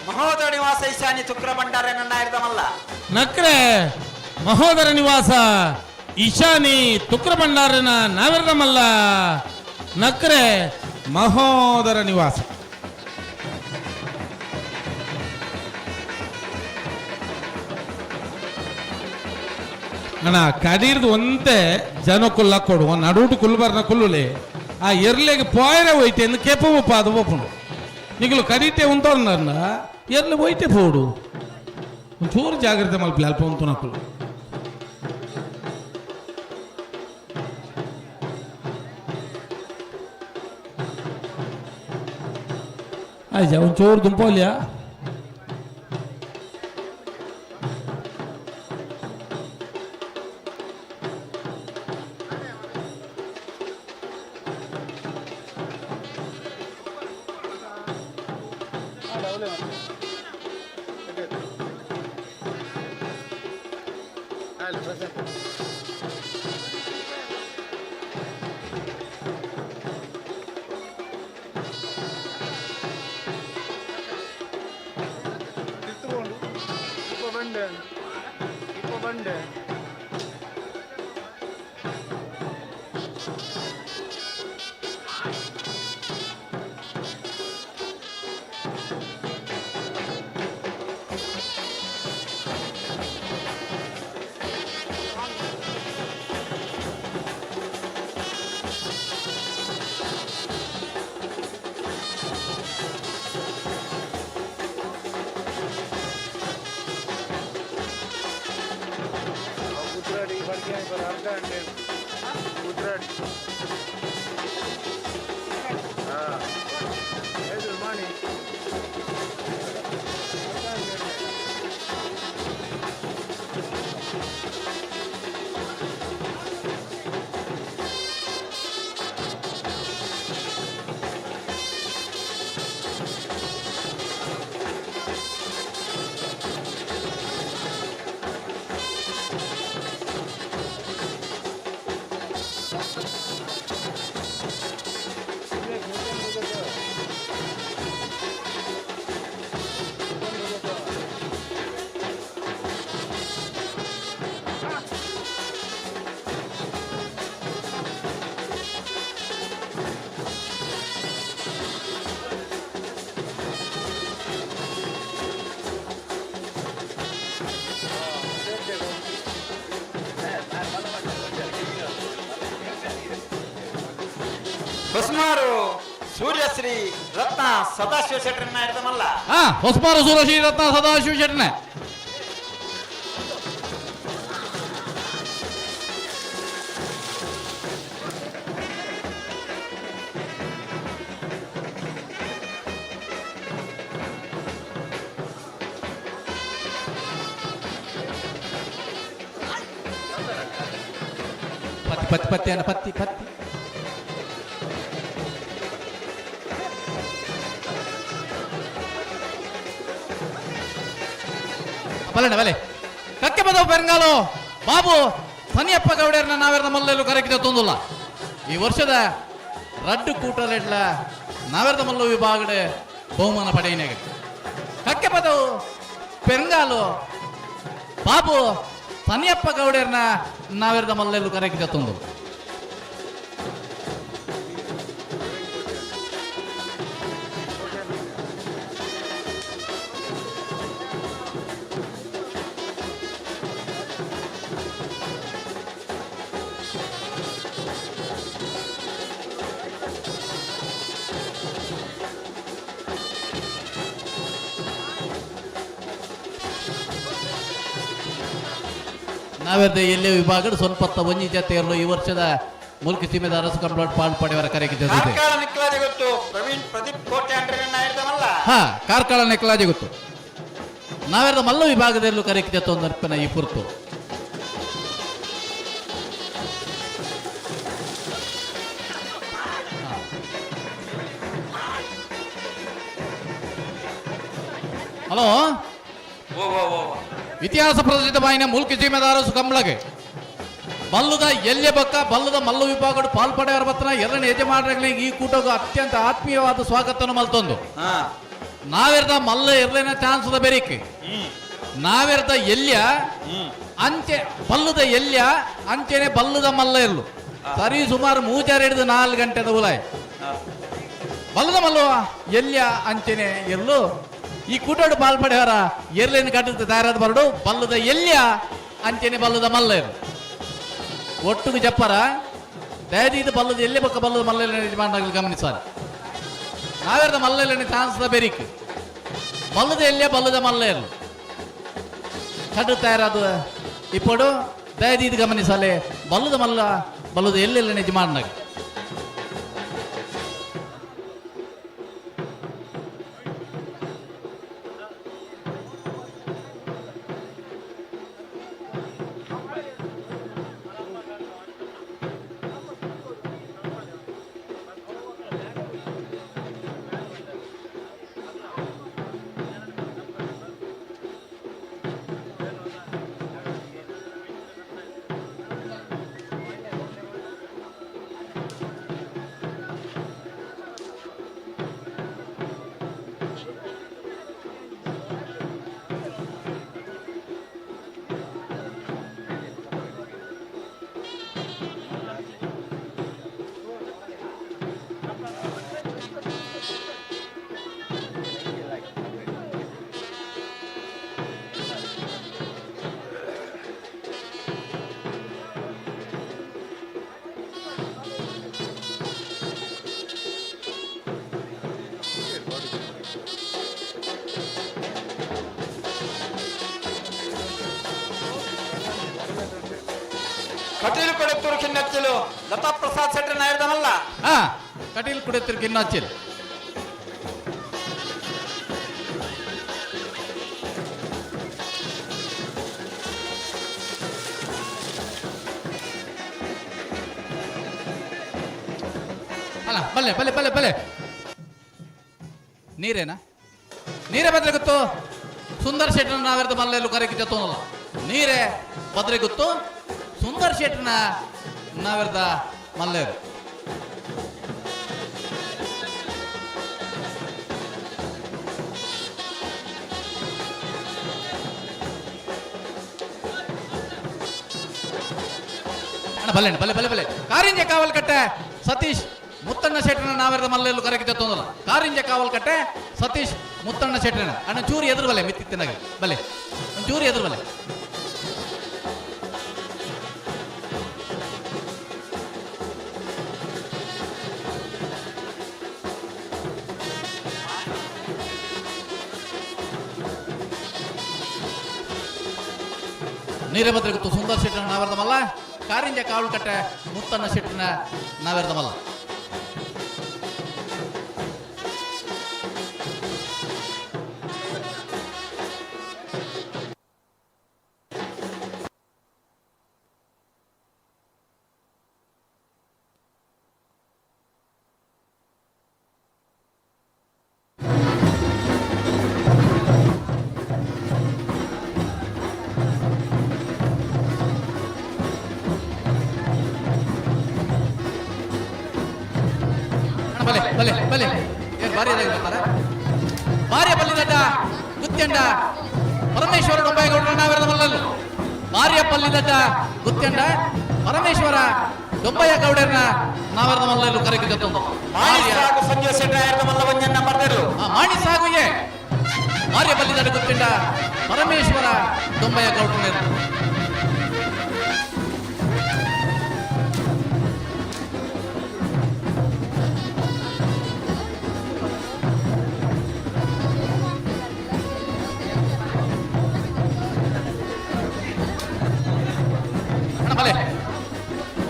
ಮಹೋದರ ನಿವಾಸ ಈಶಾನ್ಯ ತುಕ್ರ ಭಂಡಾರ ಮಲ್ಲ. ನಕ್ರೆ ಮಹೋದರ ನಿವಾಸ ಈಶಾನಿ ತುಕ್ರ ಭಂಡಾರನ ನಾವಿರದ ಮಲ್ಲ. ನಕ್ರೆ ಮಹೋದರ ನಿವಾಸ. ಅಣ್ಣ ಕಡೀರ್ದು ಒಂತೆ ಜನ ಕುಲ್ಲ ಕೊಡು ನಡುಟು ಕುಲ್ಬರ್ನ ಕುಲ್ಲುಲೆ ಆ ಎರ್ಲೆಗೆ ಪೋಯರೆ ಹೋಯ್ತೆ ಎಂದು ಕೆಪು ಅದು ಒಪ್ಪುಂಡು ನಿಗಲು ಕಡೀತೆ ಉಂಟವ್ರನ್ನ ಎರ್ಲೆ ಹೋಯ್ತೆ ಪೋಡು ಒಂಚೂರು ಜಾಗ್ರತೆ ಮಲ್ಪಲೆ ಅಲ್ಪ ಉಂಟು ನಕ್ಕಲು. ಆಯ್ತಾ ಒಂಚೂರು ದುಂಪೋಲ್ಯಾ. ಹೊಸ್ಮಾರು ಸೂರ್ಯಶ್ರೀ ರತ್ನ ಸದಾಶಿವ ಶೆಟ್ಟರನ್ನ ಹಿಡ್ದಮಲ್ಲ. ಹಾ, ಹೊಸ್ಮಾರು ಸೂರ್ಯಶ್ರೀ ರತ್ನ ಸದಾಶಿವ ಶೆಟ್ಟನೆ. ಪತ್ತಿ ಪತ್ತಿ ಪತ್ತಿ ಅನ್ನ ಪತ್ತಿ ಪತ್ತಿ. ಬಲಣ್ಣ ಬಲೆ ಕಕ್ಕೆ ಬದವು ಬೆಂಗಾಲು ಬಾಬು ಸನಿಯಪ್ಪ ಗೌಡರ್ನ ನಾವೆಲ್ಲ ಮಲ್ಲೆಲ್ಲೂ ಕರೆಕ್ಟ್ ತೊಂದಿಲ್ಲ. ಈ ವರ್ಷದ ರಡ್ಡು ಕೂಟಲೆಡ್ಲ ನಾವೆರದ ಮಲ್ಲು ವಿಭಾಗಡೆ ಬಹುಮಾನ ಪಡೆಯಿನಾಗ ಕಕ್ಕೆ ಬದವು ಪೆರಂಗಾಲು ಬಾಬು ಸನಿಯಪ್ಪ ಗೌಡರ್ನ ನಾವೆರದ ಮಲ್ಲೆಲ್ಲೂ ಕರೆಕ್ಟ್ ತೊಂದು. ನಾವೆರ್ದ ಎಲ್ಲೇ ವಿಭಾಗದ ಸ್ವಲ್ಪ ಒಂಜಿ ಜೊತೆ ಇರಲು ಈ ವರ್ಷದ ಮುಲ್ಕಿ ಸೀಮೆದ ಅರಸು ಕಂಪ್ಲೀಟ್ ಪಾಲ್ ಪಡೆಯವರ ಕರೆಗೆ ಜೊತೆ. ಕಾರ್ಕಳ ನಿಕ್ಲಾಜಿ ಗೊತ್ತು ಪ್ರವೀಣ್ ಪ್ರದೀಪ್ ಕೋಟೆ ಅಂಡ್ರನ್ನ ಹಿಡ್ದಮಲ್ಲ. ಹಾ, ಕಾರ್ಕಳ ನೆಕ್ಲಾಜಿ ಗೊತ್ತು ನಾವೆರ್ದ ಮಲ್ಲ ವಿಭಾಗದಲ್ಲೂ ಕರೆಗೆ ಜೊತೆ ಒಂದು ಅರ್ಪಣೆ ಈ ಪುರ್ತು. ಹಲೋ, ಇತಿಹಾಸ ಪ್ರಸಿದ್ಧ ಬಾಯಿನ ಮುಲ್ಕಿ ಸೀಮೆದ ಅರಸು ಕಂಬಳಗೆ ಬಲ್ಲದ ಎಲ್ಯ ಬಕ್ಕ ಬಲ್ಲದ ಮಲ್ಲು ವಿಭಾಗಡು ಪಾಲ್ಪಡೆಯವರ ಬತ್ತನ ಎರಡನೇ ಯಜಮಾನರಿಗೆ ಈ ಕೂಟಗೂ ಅತ್ಯಂತ ಆತ್ಮೀಯವಾದ ಸ್ವಾಗತವನ್ನು ಮಲ್ತೊಂದು. ನಾವೆರ್ದ ಮಲ್ಲ ಇರ್ಲೇನ ಚಾನ್ಸ್ ಬೆರಿಕೆ ನಾವೆರ್ದ ಎಲ್ಯ ಅಂಚೆ ಬಲ್ಲದ ಎಲ್ಯ ಅಂಚೆನೆ ಬಲ್ಲದ ಮಲ್ಲ ಇರ್ಲು ಸರಿ ಸುಮಾರು ಮೂಚಾರ ಹಿಡಿದು 4 ಗಂಟೆದ ಉಲಾಯ್ ಬಲ್ಲದ ಮಲ್ಲುವ ಎಲ್ಯ ಅಂಚೆನೆ ಇರ್ಲು ಈ ಕೂಟೋಡು ಪಾಲ್ಪಡೆಯವರ ಎರ್ಲೇನು ಕಟ್ಟಿದ ತಯಾರಾದ ಬರಡು ಬಲ್ಲದ ಎಲ್ಯ ಅಂಚೆನೆ ಬಲ್ಲದ ಮಲ್ಲ ಇರ್ಲು ಒಟ್ಟುಗು ಜಪ್ಪರ ದಯದೀದ ಬಲ್ಲದ ಎಲ್ಲಿ ಬಕ್ಕ ಬಲ್ಲದ ಮಲ್ಲ ಯಜಮಾನರಾಗಲಿ ಗಮನಿಸಾರೆ. ನಾವೆರ್ದ ಮಲ್ಲ ಚಾನ್ಸ್ ಬೆರಿಕ್ ಬಲ್ಲದ ಎಲ್ಲಿಯ ಬಲ್ಲದ ಮಲ್ಲ ಇರ್ಲು ಕಡ್ಡು ತಯಾರಾದ ಇಪ್ಪಡು ದಯದೀದ ಗಮನಿಸಲೆ ಬಲ್ಲದ ಮಲ್ಲ ಬಲ್ಲದ ಎಲ್ಲೆಲ್ಲ ಯಜಮಾನನಾಗ. ಕಟೀಲು ಕೊಡೆತ್ತೂರು ಕಿನ್ನಚ್ಚಿಲು ಲತಾ ಪ್ರಸಾದ್ ಶೆಟ್ಟರ್ ನಾಯರ್ದನಲ್ಲ. ಹಾ, ಕಟೀಲು ಕುಡೆತ್ತೂರು ಕಿನ್ನಚ್ಚಿಲು. ಅಲ್ಲ, ಬಲ್ಲೆ ಬಲ್ಲೆ ಬಲ್ಲೆ ಬಲ್ಲೆ ನೀರೇನಾ? ನೀರೇ ಬದಲೆ ಗೊತ್ತು ಸುಂದರ್ ಶೆಟ್ಟರ್ ನಾವೆರ್ದ ಮಲ್ಲೆಲ್ಲೂ ಕರೆಗೆ ಜೊತೆ ನೀರೇ ಬದ್ರೆ ಗೊತ್ತು ಸುಂದರ್ ಶೆಟ್ಟರ್ನ ನಾವೆರ್ದ ಮಲ್ಲೇರು. ಅಣ್ಣ ಬಲ್ಲೆ ಬಲ್ಲೆ ಬಲ್ಲೆ ಬಲ್ಲೆ ಕಾರಿಂಜೆ ಕಾವಲ್ ಕಟ್ಟೆ ಸತೀಶ್ ಮುತ್ತಣ್ಣ ಶೆಟ್ಟರ್ನ ನಾವೆರ್ದ ಮಲ್ಲೆಲ್ಲೂ ಕರೆಗೆ ಜೊತೆ ಕಾರಿಂಜೆ ಕಾವಲ್ ಕಟ್ಟೆ ಸತೀಶ್ ಮುತ್ತಣ್ಣ ಶೆಟ್ಟರ್ನ. ಅಣ್ಣ ಚೂರು ಎದುರು ಬಲ್ಲೆ ಮಿತ್ತಿತ್ತಿನಾಗ ಬಲ್ಲೆ ಒಂಚೂರು ಎದುರು ಬಲ್ಲೆ. ನೀರಭದ್ರಗುತ್ತು ಸುಂದರ್ ಶೆಟ್ಟನ ನಾವೆರ್ದ ಮಲ್ಲ ಕಾರಿಂಜ ಕಾವಲ್ಕಟ್ಟೆ ಮುತ್ತಣ್ಣ ಶೆಟ್ಟನ ನಾವೆರ್ದ ಮಲ್ಲ. ಬಲೆ ಬಲೆ ಬಲೆ ಏನು ಭಾರಿ ಬರ್ತಾರೆ ಭಾರ್ಯ ಪಲ್ಲಿದಡ್ಡ ಗುತ್ಯಂಡ ಪರಮೇಶ್ವರ ಡೊಂಬಾಯಿಗೌಡರ ನಾವೆರದ ಮಲ್ಲಲ್ಲು. ಭಾರ್ಯ ಪಲ್ಲಿದಡ್ಡ ಗುತ್ಯಂಡ ಪರಮೇಶ್ವರ ಡೊಂಬಯ್ಯ ಗೌಡರನ್ನ ನಾವೆರದ ಮಲ್ಲಲ್ಲು ಕರೆಗೆ ಜೊತ್ತೊಂದು. ಮಾಣಿ ಸಾಗುಯೇ ಭಾರ್ಯ ಪಲ್ಲಿದಡ್ಡ ಗುತ್ಯಂಡ ಪರಮೇಶ್ವರ ಡೊಂಬಯ್ಯ ಗೌಡರ.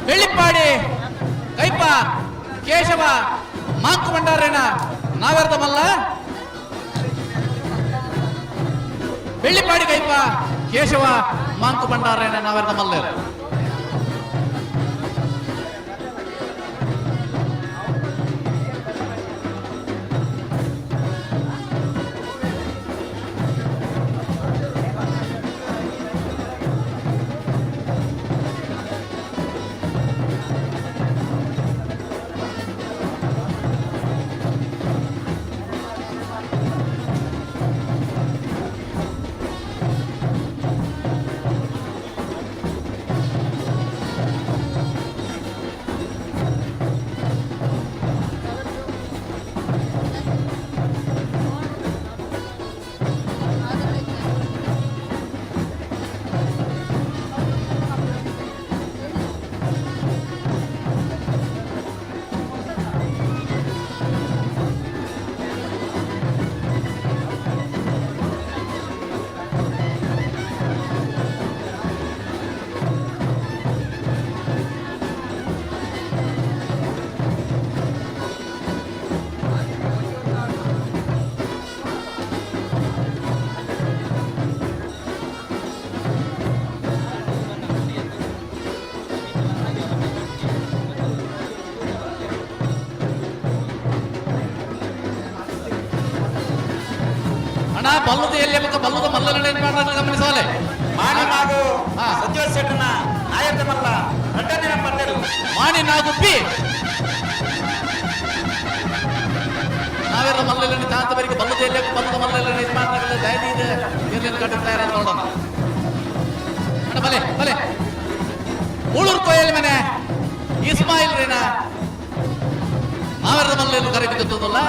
ಬೆಳ್ಳಿಪ್ಪಾಡಿ ಕೈಪ ಕೇಶವ ಮಾಂಕು ಭಂಡಾರೇಣ ನಾವೆರ್ದ ಮಲ್ಲ. ಬೆಳ್ಳಿಪ್ಪಾಡಿ ಕೈಪ ಕೇಶವ ಮಾಂಕು ಭಂಡಾರೇಣ ನಾವೆರ್ದ ಮಲ್ಲ. ಅಣ್ಣ ಬಲ್ಲದ ಎಲ್ಲಿ ಬೇಕು ಬಲ್ಲದ ಮಲ್ಲನ ಗಮನಿಸೋಲೆ. ಮಾಣಿ ನಾಗು ಸಚಿವ ಶೆಟ್ಟನ ನಾಯಕ ಮಲ್ಲ ರಡ್ಡನೇ ನಂಬರ್. ಮಾಣಿ ನಾಗು ಪಿ ನಾವೆಲ್ಲ ಮಲ್ಲಲ್ಲಿ ತಾಂತ ಬರಿಗೆ ಬಲ್ಲದ ಎಲ್ಲಿ ಬಲ್ಲದ ಮಲ್ಲಲ್ಲಿ ನಿರ್ಮಾಣ ದಯದೀದ ಎಲ್ಲಿ ಕಟ್ಟುತ್ತಾ ಇರೋದು ನೋಡೋಣ. ಅಣ್ಣ ಬಲೆ ಬಲೆ ಊಳೂರು ಕೋಯಲ್ ಮನೆ ಇಸ್ಮಾಯಿಲ್ ರೇನಾ ನಾವೆಲ್ಲ ಮಲ್ಲಲ್ಲಿ ಕರೆಯುತ್ತದಲ್ಲ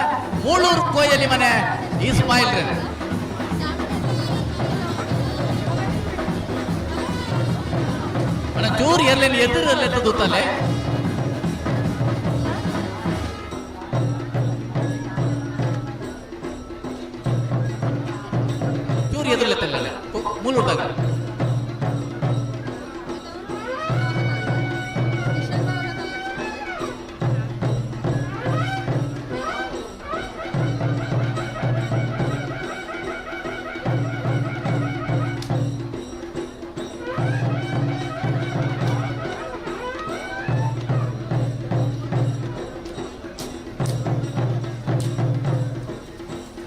ಮೂಳೂರು ಕೋಯಲಿ ಮನೆ ಇಸ್ಮಾಯಿಲ್ ರೇನಾ. ಅಣ್ಣ ಚೂರು ಎಲ್ಲಿ ಎದುರಲ್ಲಿ ಎತ್ತುತ್ತಲೆ ಚೂರು ಎದುರಲೆತ್ತಲ್ಲ ಮೂಳೂರ್ದಾಗ.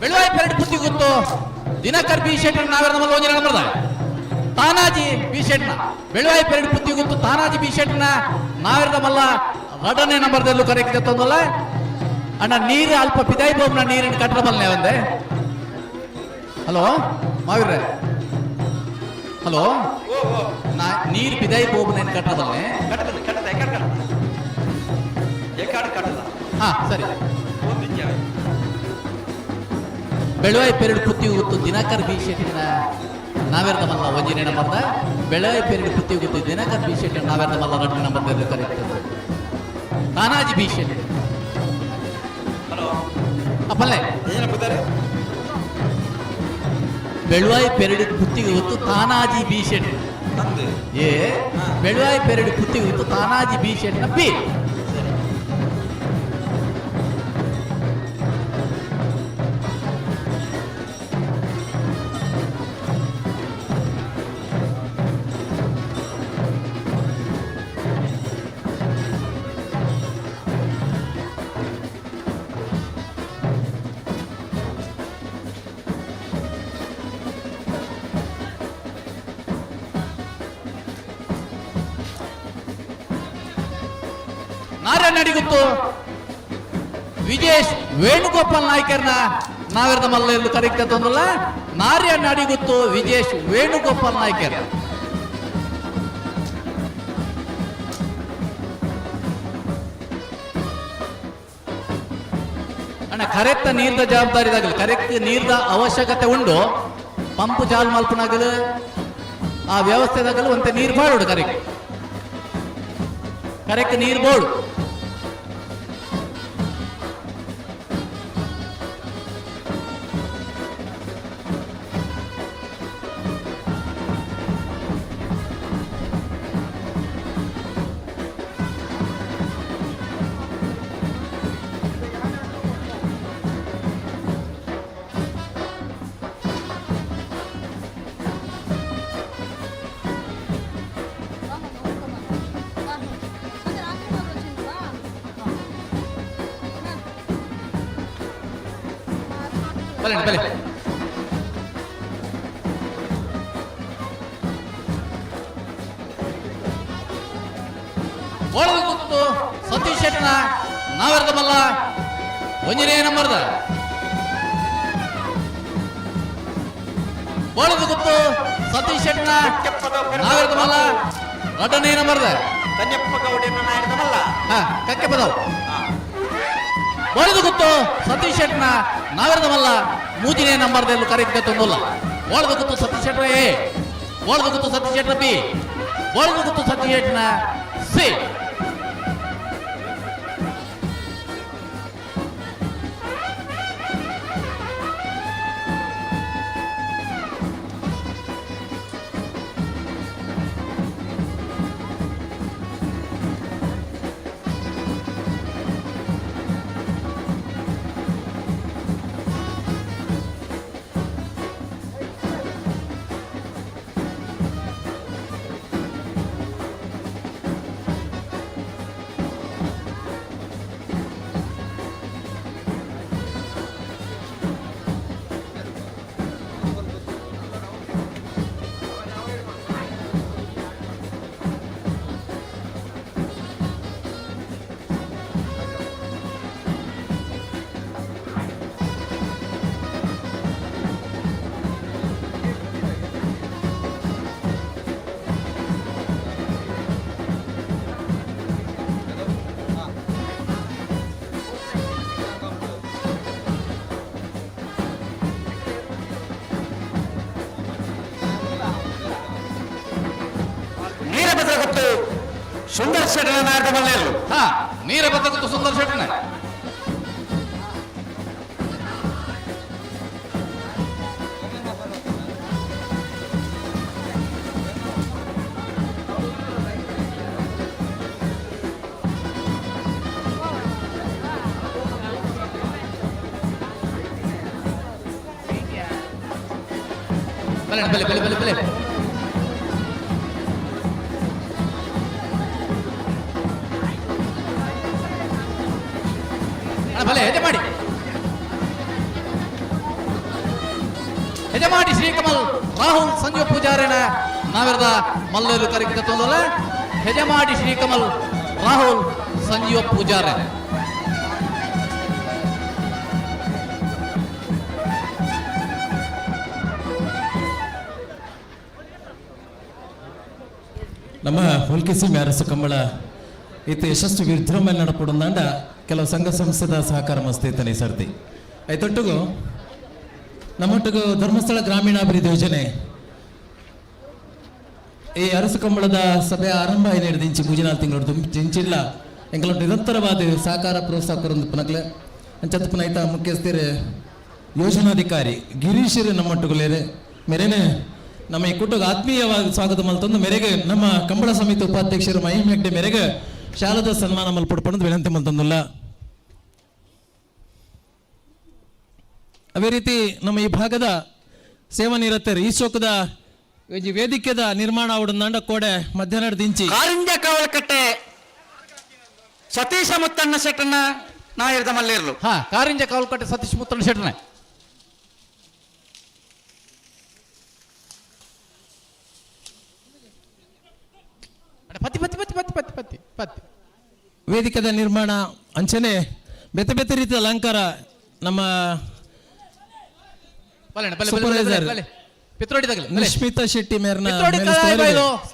ಬೆಳುವಾಯಿ ಪೆರಡು ಬುದ್ಧಿ ಗೊತ್ತು ದಿನಕರ್ ಬಿ ಶೆಟ್ಟರ್ ನಾವೆಲ್ಲ ನಮ್ಮಲ್ಲಿ ಒಂದಿನ ನಂಬರ್ದ ತಾನಾಜಿ ಬಿ ಶೆಟ್ನ ಬೆಳುವಾಯಿ ಪೆರಡು ಬುದ್ಧಿ ಗೊತ್ತು ತಾನಾಜಿ ಬಿ ಶೆಟ್ನ ನಾವೆಲ್ಲ ಮಲ್ಲ ರಡನೇ ನಂಬರ್ದಲ್ಲೂ ಕರೆಕ್ಟ್ ತಂದಲ್ಲ. ಅಣ್ಣ ನೀರು ಅಲ್ಪ ಪಿದಾಯಿ ಬೋಮ್ನ ನೀರಿನ ಕಟ್ಟಡ ಬಲ್ಲೆ ಒಂದೇ. ಹಲೋ ಮಾವಿರ್ರೆ, ಹಲೋ, ನಾ ನೀರು ಪಿದಾಯಿ ಬೋಮ್ನ ಕಟ್ಟಡ ಬಲ್ಲೆ. ಹಾ ಸರಿ. ಬೆಳುವಾಯಿ ಪೆರಡು ಪುತ್ತಿ ಗೊತ್ತು ದಿನಕರ್ ಬಿ ಶೆಟ್ಟಿನ ನಾವೆರ್ದ ಮಲ್ಲ ಒಂಜಿನೇ ನಂಬರ್ದ. ಬೆಳುವಾಯಿ ಪೆರಡು ಪುತ್ತಿ ಗೊತ್ತು ದಿನಕರ್ ಬಿ ಶೆಟ್ಟಿನ ನಾವೆರ್ದ ಮಲ್ಲ ರಡ್ಡು ನಂಬರ್ ಕರೆಯುತ್ತದೆ ತಾನಾಜಿ ಬಿ ಶೆಟ್ಟಿ. ಹಲೋ ಪಲ್ಲೆ ಬೆಳುವಾಯಿ ಪೆರಡು ಪುತ್ತಿಗೆ ಗೊತ್ತು ತಾನಾಜಿ ಬಿ ಶೆಟ್ಟಿ. ಎ ಬೆಳುವಾಯಿ ಪೆರಡು ಪುತ್ತಿಗುತ್ತು ತಾನಾಜಿ ಬಿ ಶೆಟ್ನ ಬಿ. ನಾರಾಯಣ ವಿಜೇಶ್ ವೇಣುಗೋಪಾಲ್ ನಾಯ್ಕರ್ನ ನಾವೆರದ ಮಲ್ಲ ಎಂದು ಕರೆಕ್ಟ್ ತೊಂದಲ್ಲ. ನಾರಾಯಣ ಅಡಿಗುತ್ತು ವಿಜೇಶ್ ವೇಣುಗೋಪಾಲ್ ನಾಯ್ಕರ್. ಅಣ್ಣ ಕರೆಕ್ಟ್ ನೀರ್ದ ಜವಾಬ್ದಾರಿ ಇದಾಗಲಿ, ಕರೆಕ್ಟ್ ನೀರ್ದ ಅವಶ್ಯಕತೆ ಉಂಡು, ಪಂಪ್ ಚಾಲು ಮಲ್ಪನಾಗಲು ಆ ವ್ಯವಸ್ಥೆದಾಗಲು ಒಂತೆ ನೀರು ಬಾಳುಡು, ಕರೆಕ್ಟ್ ಕರೆಕ್ಟ್ ನೀರು ಬೋಡು. ಬಲೆ ಬಲೆ ಒಳಗುತ್ತು ಸತೀಶ್ ಶೆಟ್ಟನ ನಾವೆರದ ಮಲ್ಲ ಒಂಜನೇ ನಂಬರ್ದ. ಒಳದು ಗೊತ್ತು ಸತೀಶ್ ಶೆಟ್ಟನ ನಾವೆರದ ಮಲ್ಲ ರಡ್ಡನೇ ನಂಬರ್ದ. ಕನ್ಯಪ್ಪ ಗೌಡನ ನಾಯರದ ಮಲ್ಲ. ಹಾ ಕಕ್ಕೆ ಪದವು. ಒಳದು ಗೊತ್ತು ಸತೀಶ್ ಶೆಟ್ಟನ ನಾವೆರದ ಮಲ್ಲ ಮೂಜಿನೇ ನಂಬರ್ದಲ್ಲೂ ಕರೆಕ್ಟ್ ತೊಂದಲ್ಲ. ಒಳದು ಗೊತ್ತು ಸತೀಶ್ ಶೆಟ್ಟರ ಎ, ಒಳದು ಗೊತ್ತು ಸತೀಶ್ ಶೆಟ್ಟರ ಬಿ, ಒಳದು ಗೊತ್ತು ಸತೀಶ್ ಶೆಟ್ಟನ ಸಿ. ಸುಂದರ್ ಶೆಟ್ಟನ ನಾಯರದ ಮಲ್ಲೇರು. ಹಾ ನೀರಭದ್ರ ಗೊತ್ತು ಸುಂದರ್ ಶೆಟ್ಟನ. ಬಲೆ ಬಲೆ ಬಲೆ ಬಲೆ ಬಲೆ. ಬಲೆ ಹೆಜಮಾಡಿ ಹೆಜಮಾಡಿ ಶ್ರೀಕಮಲ್ ರಾಹುಲ್ ಸಂಜೀವ ಪೂಜಾರಿನ ನಾವೆರದ ಮಲ್ಲೇರು ಕರಿಕಿತ ತೊಂದಲ್ಲ. ಹೆಜಮಾಡಿ ಶ್ರೀಕಮಲ್ ರಾಹುಲ್ ಸಂಜೀವ ಪೂಜಾರಿ. ನಮ್ಮ ಹುಲ್ಕಿಸಿ ಮ್ಯಾರಸು ಕಂಬಳ ಇತ್ತು ಯಶಸ್ವಿ ವಿಜೃಂಭಣೆ ನಡಪಡುಂದಾಂಡ ಕೆಲವು ಸಂಘ ಸಂಸ್ಥೆದ ಸಹಕಾರ ಮಸ್ತ್ ಇತ್ತಾನೆ ಈ ಸರ್ತಿ. ಐತೊಟ್ಟಿಗೂ ನಮ್ಮೊಟ್ಟಿಗೂ ಧರ್ಮಸ್ಥಳ ಗ್ರಾಮೀಣಾಭಿವೃದ್ಧಿ ಯೋಜನೆ ಈ ಅರಸು ಕಂಬಳದ ಸಭೆ ಆರಂಭ ಹಿಡಿದು ಮೂಜಿನಾಲ್ ತಿಂಗಳು ದಿಂಚಿಲ್ಲ ಎಂಕಲೊಟ್ಟು ನಿರಂತರವಾದ ಸಹಕಾರ ಪ್ರೋತ್ಸಾಹ ಕೊರೊಂದು ಪುನಕ್ಲೆ ಅಂಚತ್ ಪುನಃ ಐತ ಮುಖ್ಯಸ್ಥರು ಯೋಜನಾಧಿಕಾರಿ ಗಿರೀಶರು ನಮ್ಮೊಟ್ಟುಗುಲೇರು ಮೇರೇನೆ ನಮ್ಮ ಈ ಕೂಟಕ್ಕೆ ಆತ್ಮೀಯವಾಗಿ ಸ್ವಾಗತ ಮಲ್ತೊಂದು ಮೇರೆಗೆ ನಮ್ಮ ಕಂಬಳ ಸಮಿತಿ ಉಪಾಧ್ಯಕ್ಷರು ಮಹಿಮ್ ಹೆಗ್ಡೆ ಮೇರೆಗೆ ಶಾಲದ ಸನ್ಮಾನ ಮಲ್ಪಡ್ಪಣದ ವಿನಂತಿ ಮಲ್ತೊಂದುಲ್ಲ. ಅದೇ ರೀತಿ ನಮ್ಮ ಈ ಭಾಗದ ಸೇವಾ ನಿರತರು ಈ ಶೋಕದ ಈ ವೇದಿಕೆದ ನಿರ್ಮಾಣ ಅವಡು ಕೋಡೆ ಮಧ್ಯಾಹ್ನ ದಿಂಚಿ ಕಾರಿಂಜ ಕಾವಲಕಟ್ಟೆ ಸತೀಶ ಮುತ್ತಣ್ಣ ಶೆಟ್ಟನ ನಾಯರ್ದ ಮಲ್ಲೇರ್ಲು. ಹಾ, ಕಾರಿಂಜ ಕಾವಲಕಟ್ಟೆ ಸತೀಶ್ ಮುತ್ತಣ್ಣ ಶೆಟ್ಟನ. ಪತಿ ಪತಿ ಪತಿ ಪತಿ ಪತಿ ಪತಿ ಪತಿ ವೇದಿಕೆದ ನಿರ್ಮಾಣ ಅಂಚನೆ ಬೇತೆ ಬೇತೆ ರೀತಿಯ ಅಲಂಕಾರ ನಮ್ಮ ಸೂಪರ್ವೈಸರ್ ನಿಶ್ಮಿತಾ ಶೆಟ್ಟಿ ಮೇರ್ನ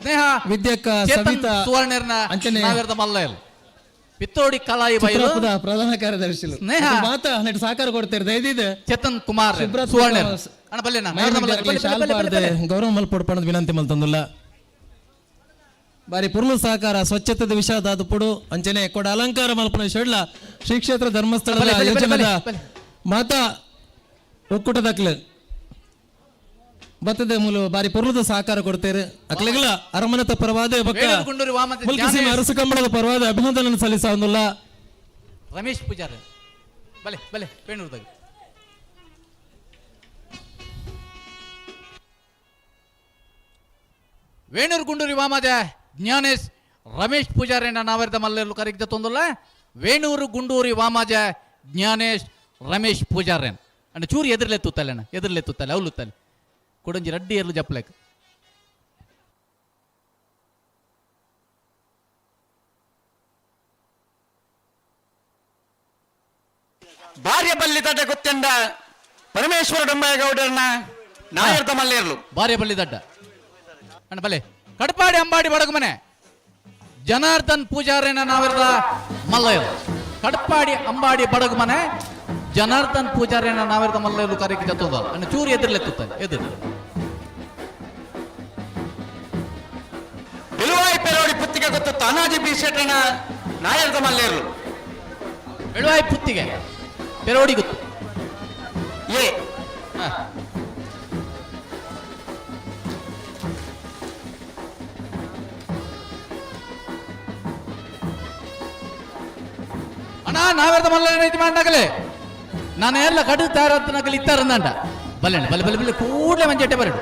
ಸ್ನೇಹ ವಿದ್ಯಕ್ಕ ಸವಿತಾ ಸುವರ್ಣರ್ನ ಅಂಚನೆ ನಾವೆರ್ದ ಮಲ್ಲಯಲ್ ಪಿತ್ರೋಡಿ ಕಲಾಯಿ ಬೈಲು ಪ್ರಧಾನ ಕಾರ್ಯದರ್ಶಿ ಸ್ನೇಹ ಮಾತ ನೆಟ್ ಸಹಕಾರ ಕೊಡ್ತಾರೆ ದಯದಿದೆ ಚೇತನ್ ಕುಮಾರ್ ಸುವರ್ಣರ್ ಅಣ್ಣ ಬಲ್ಲೆನ ಗೌರವ ಮಲ್ಪೊಡ್ಪಣದ ವಿನಂತಿ ಮಲ್ತಂದುಲ್ಲ. ಬಾರಿ ಪುರ್ಲು ಸಹಕಾರ ಸ್ವಚ್ಛತೆದ ವಿಷಯದಾದ ಪುಡು ಅಂಚನೆ ಕೊಡ ಅಲಂಕಾರ ಮಲ್ಪನ ಶೆಡ್ಲ ಶ್ರೀ ಕ್ಷೇತ್ರ ಧರ್ಮಸ್ಥಳದ ಯೋಜನೆದ ಮಾತಾ ಒಕ್ಕೂಟದಕ್ಲು ಬತ್ತದೆ ಮೂಲು ಬಾರಿ ಪುರ್ಲದ ಸಹಕಾರ ಕೊಡ್ತೇವೆ. ಅಕ್ಲೆಗಳ ಅರಮನತ ಪರವಾದ ಬೊಕ್ಕ ಮುಲ್ಕಿ ಸೀಮೆ ಅರಸು ಕಂಬಳದ ಪರವಾದ ಅಭಿನಂದನೆ ಸಲ್ಲಿಸೊಂದುಲ್ಲ. ರಮೇಶ್ ಪೂಜಾರಿ ಬಲೆ ಬಲೆ ಪೇಣೂರ್ದಾಗ. ವೇಣೂರು ಗುಂಡೂರಿ ವಾಮಜ ಜ್ಞಾನೇಶ್ ರಮೇಶ್ ಪೂಜಾರಿ ನಾವರ್ದ ಮಲ್ಲೆರ್ಲು ಕರಿಗ್ದ ತೊಂದುಲ್ಲ. ವೇಣೂರು ಗುಂಡೂರಿ ವಾಮಾಜ ಜ್ಞಾನೇಶ್ ರಮೇಶ್ ಪೂಜಾರೇನ್ ಅಂಡ್ ಚೂರು ಎದುರ್ಲೆತ್ತುತ್ತಲೇನ ಎದುರ್ಲೆತ್ತುತ್ತಲೆ ಅವಲುತ್ತಲೆ ಕೊಡಂಜಿ ರಡ್ಡಿ ಎರ್ಲು ಜಪ್ಲೆಕ್. ಭಾರ್ಯ ಬಲ್ಲಿ ದಡ್ಡ ಗೊತ್ತೆಂಡ ಪರಮೇಶ್ವರ ಡೊಂಬಯ್ಯಗೌಡರನ್ನ ನಾಯರ್ದ ಮಲ್ಲೇರ್ಲು. ಭಾರ್ಯ ಬಲ್ಲಿ ದಡ್ಡ ಅಣ್ಣ ಬಲೆ ಕಡಪಾಡಿ ಅಂಬಾಡಿ ಬಡಗು ಮನೆ ಜನಾರ್ದನ್ ಪೂಜಾರಿನ ನಾವೆರ್ದ ಮಲ್ಲಯ್ಯ. ಕಡಪಾಡಿ ಅಂಬಾಡಿ ಬಡಗು ಮನೆ ಜನಾರ್ದನ್ ಪೂಜಾರಿನ ನಾವೆರ್ದ ಮಲ್ಲಯ್ಯಲು ಕರೆಗೆ ಜತ್ತೋದ ಅಣ್ಣ ಚೂರು ಎದುರ್ಲೆತ್ತುತ್ತಾನೆ ಎದುರು. ಬೆಳುವಾಯಿ ಪೆರೋಡಿ ಪುತ್ತಿಗೆ ಗೊತ್ತು ತಾನಾಜಿ ಬಿ ಶೆಟ್ಟನ ನಾಯರ್ದ ಮಲ್ಲೇರ್ಲು. ಬೆಳುವಾಯಿ ಪುತ್ತಿಗೆ ಪೆರೋಡಿ ಗೊತ್ತು ಎ ಅಣ್ಣ ನಾವೆರ್ದ ಮಲ್ಲ ಇದು ಮಾಡಾಗಲೇ ನಾನು ಎಲ್ಲ ಕಡು ತಾರತ್ನಕಲಿ ಇತ್ತಾರಂದಂಡ ಬಲ್ಲೆ ಬಲ್ಲೆ ಬಲ್ಲೆ ಬಲ್ಲೆ ಕೂಡಲೇ ಮಂಜಟ್ಟೆ ಬರಡು.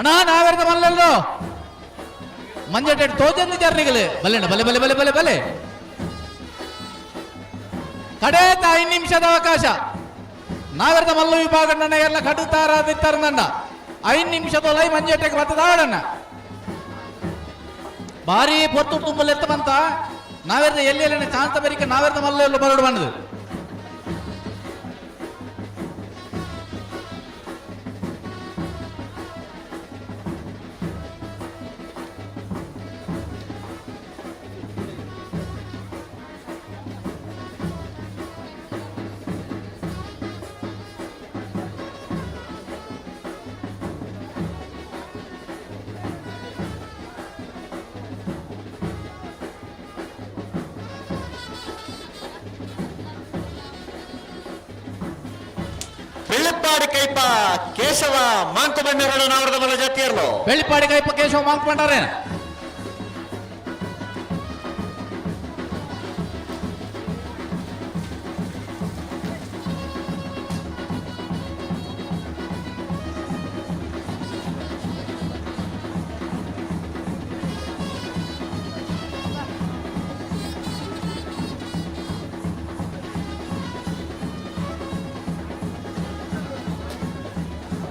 ಅಣ್ಣ ನಾವೆರ್ದ ಮಲ್ಲಲ್ದು ಮಂಜಟ್ಟೆ ತೋಜಂದು ಜರ್ನಿಗಳು ಬಲ್ಲೆಣ್ಣ ಬಲೆ ಬಲೆ ಬಲೆ ಬಲೆ ಬಲೆ ಕಡೇತ 5 ನಿಮಿಷದ ಅವಕಾಶ. ನಾವೆರ್ದ ಮಲ್ಲ ವಿಭಾಗಣ್ಣ ಎಲ್ಲ ಕಡುತ್ತಾರ ದಿತ್ತಾರಂದಂಡ 5 ನಿಮಿಷದ ಲೈ ಮಂಜಟ್ಟೆಗೆ ಬತ್ತದಾಡಣ್ಣ ಭಾರಿ ಪೊತ್ತು ತುಂಬಲೆತ್ತ ಬಂತ ನಾವೆರ್ದ ಎಲ್ಲಿ ಎಲ್ಲಿ ಚಾನ್ಸ್ ಬರಿಕೆ ನಾವೆರ್ದ ಮಲ್ಲ ಎಲ್ಲ ಬರಡು ಬಂದದು. ಬೆಳ್ಳಿಪ್ಪಾಡಿ ಕೈಪ ಕೇಶವ ಮಾಂಕು ಬಂಡಾರ ನಾವರದ ಮಲ್ಲ ಜಾತಿಯರ್ಲು. ಬೆಳ್ಳಿಪ್ಪಾಡಿ ಕೈಪ ಕೇಶವ ಮಾಂಕು ಬಂಡಾರೆ.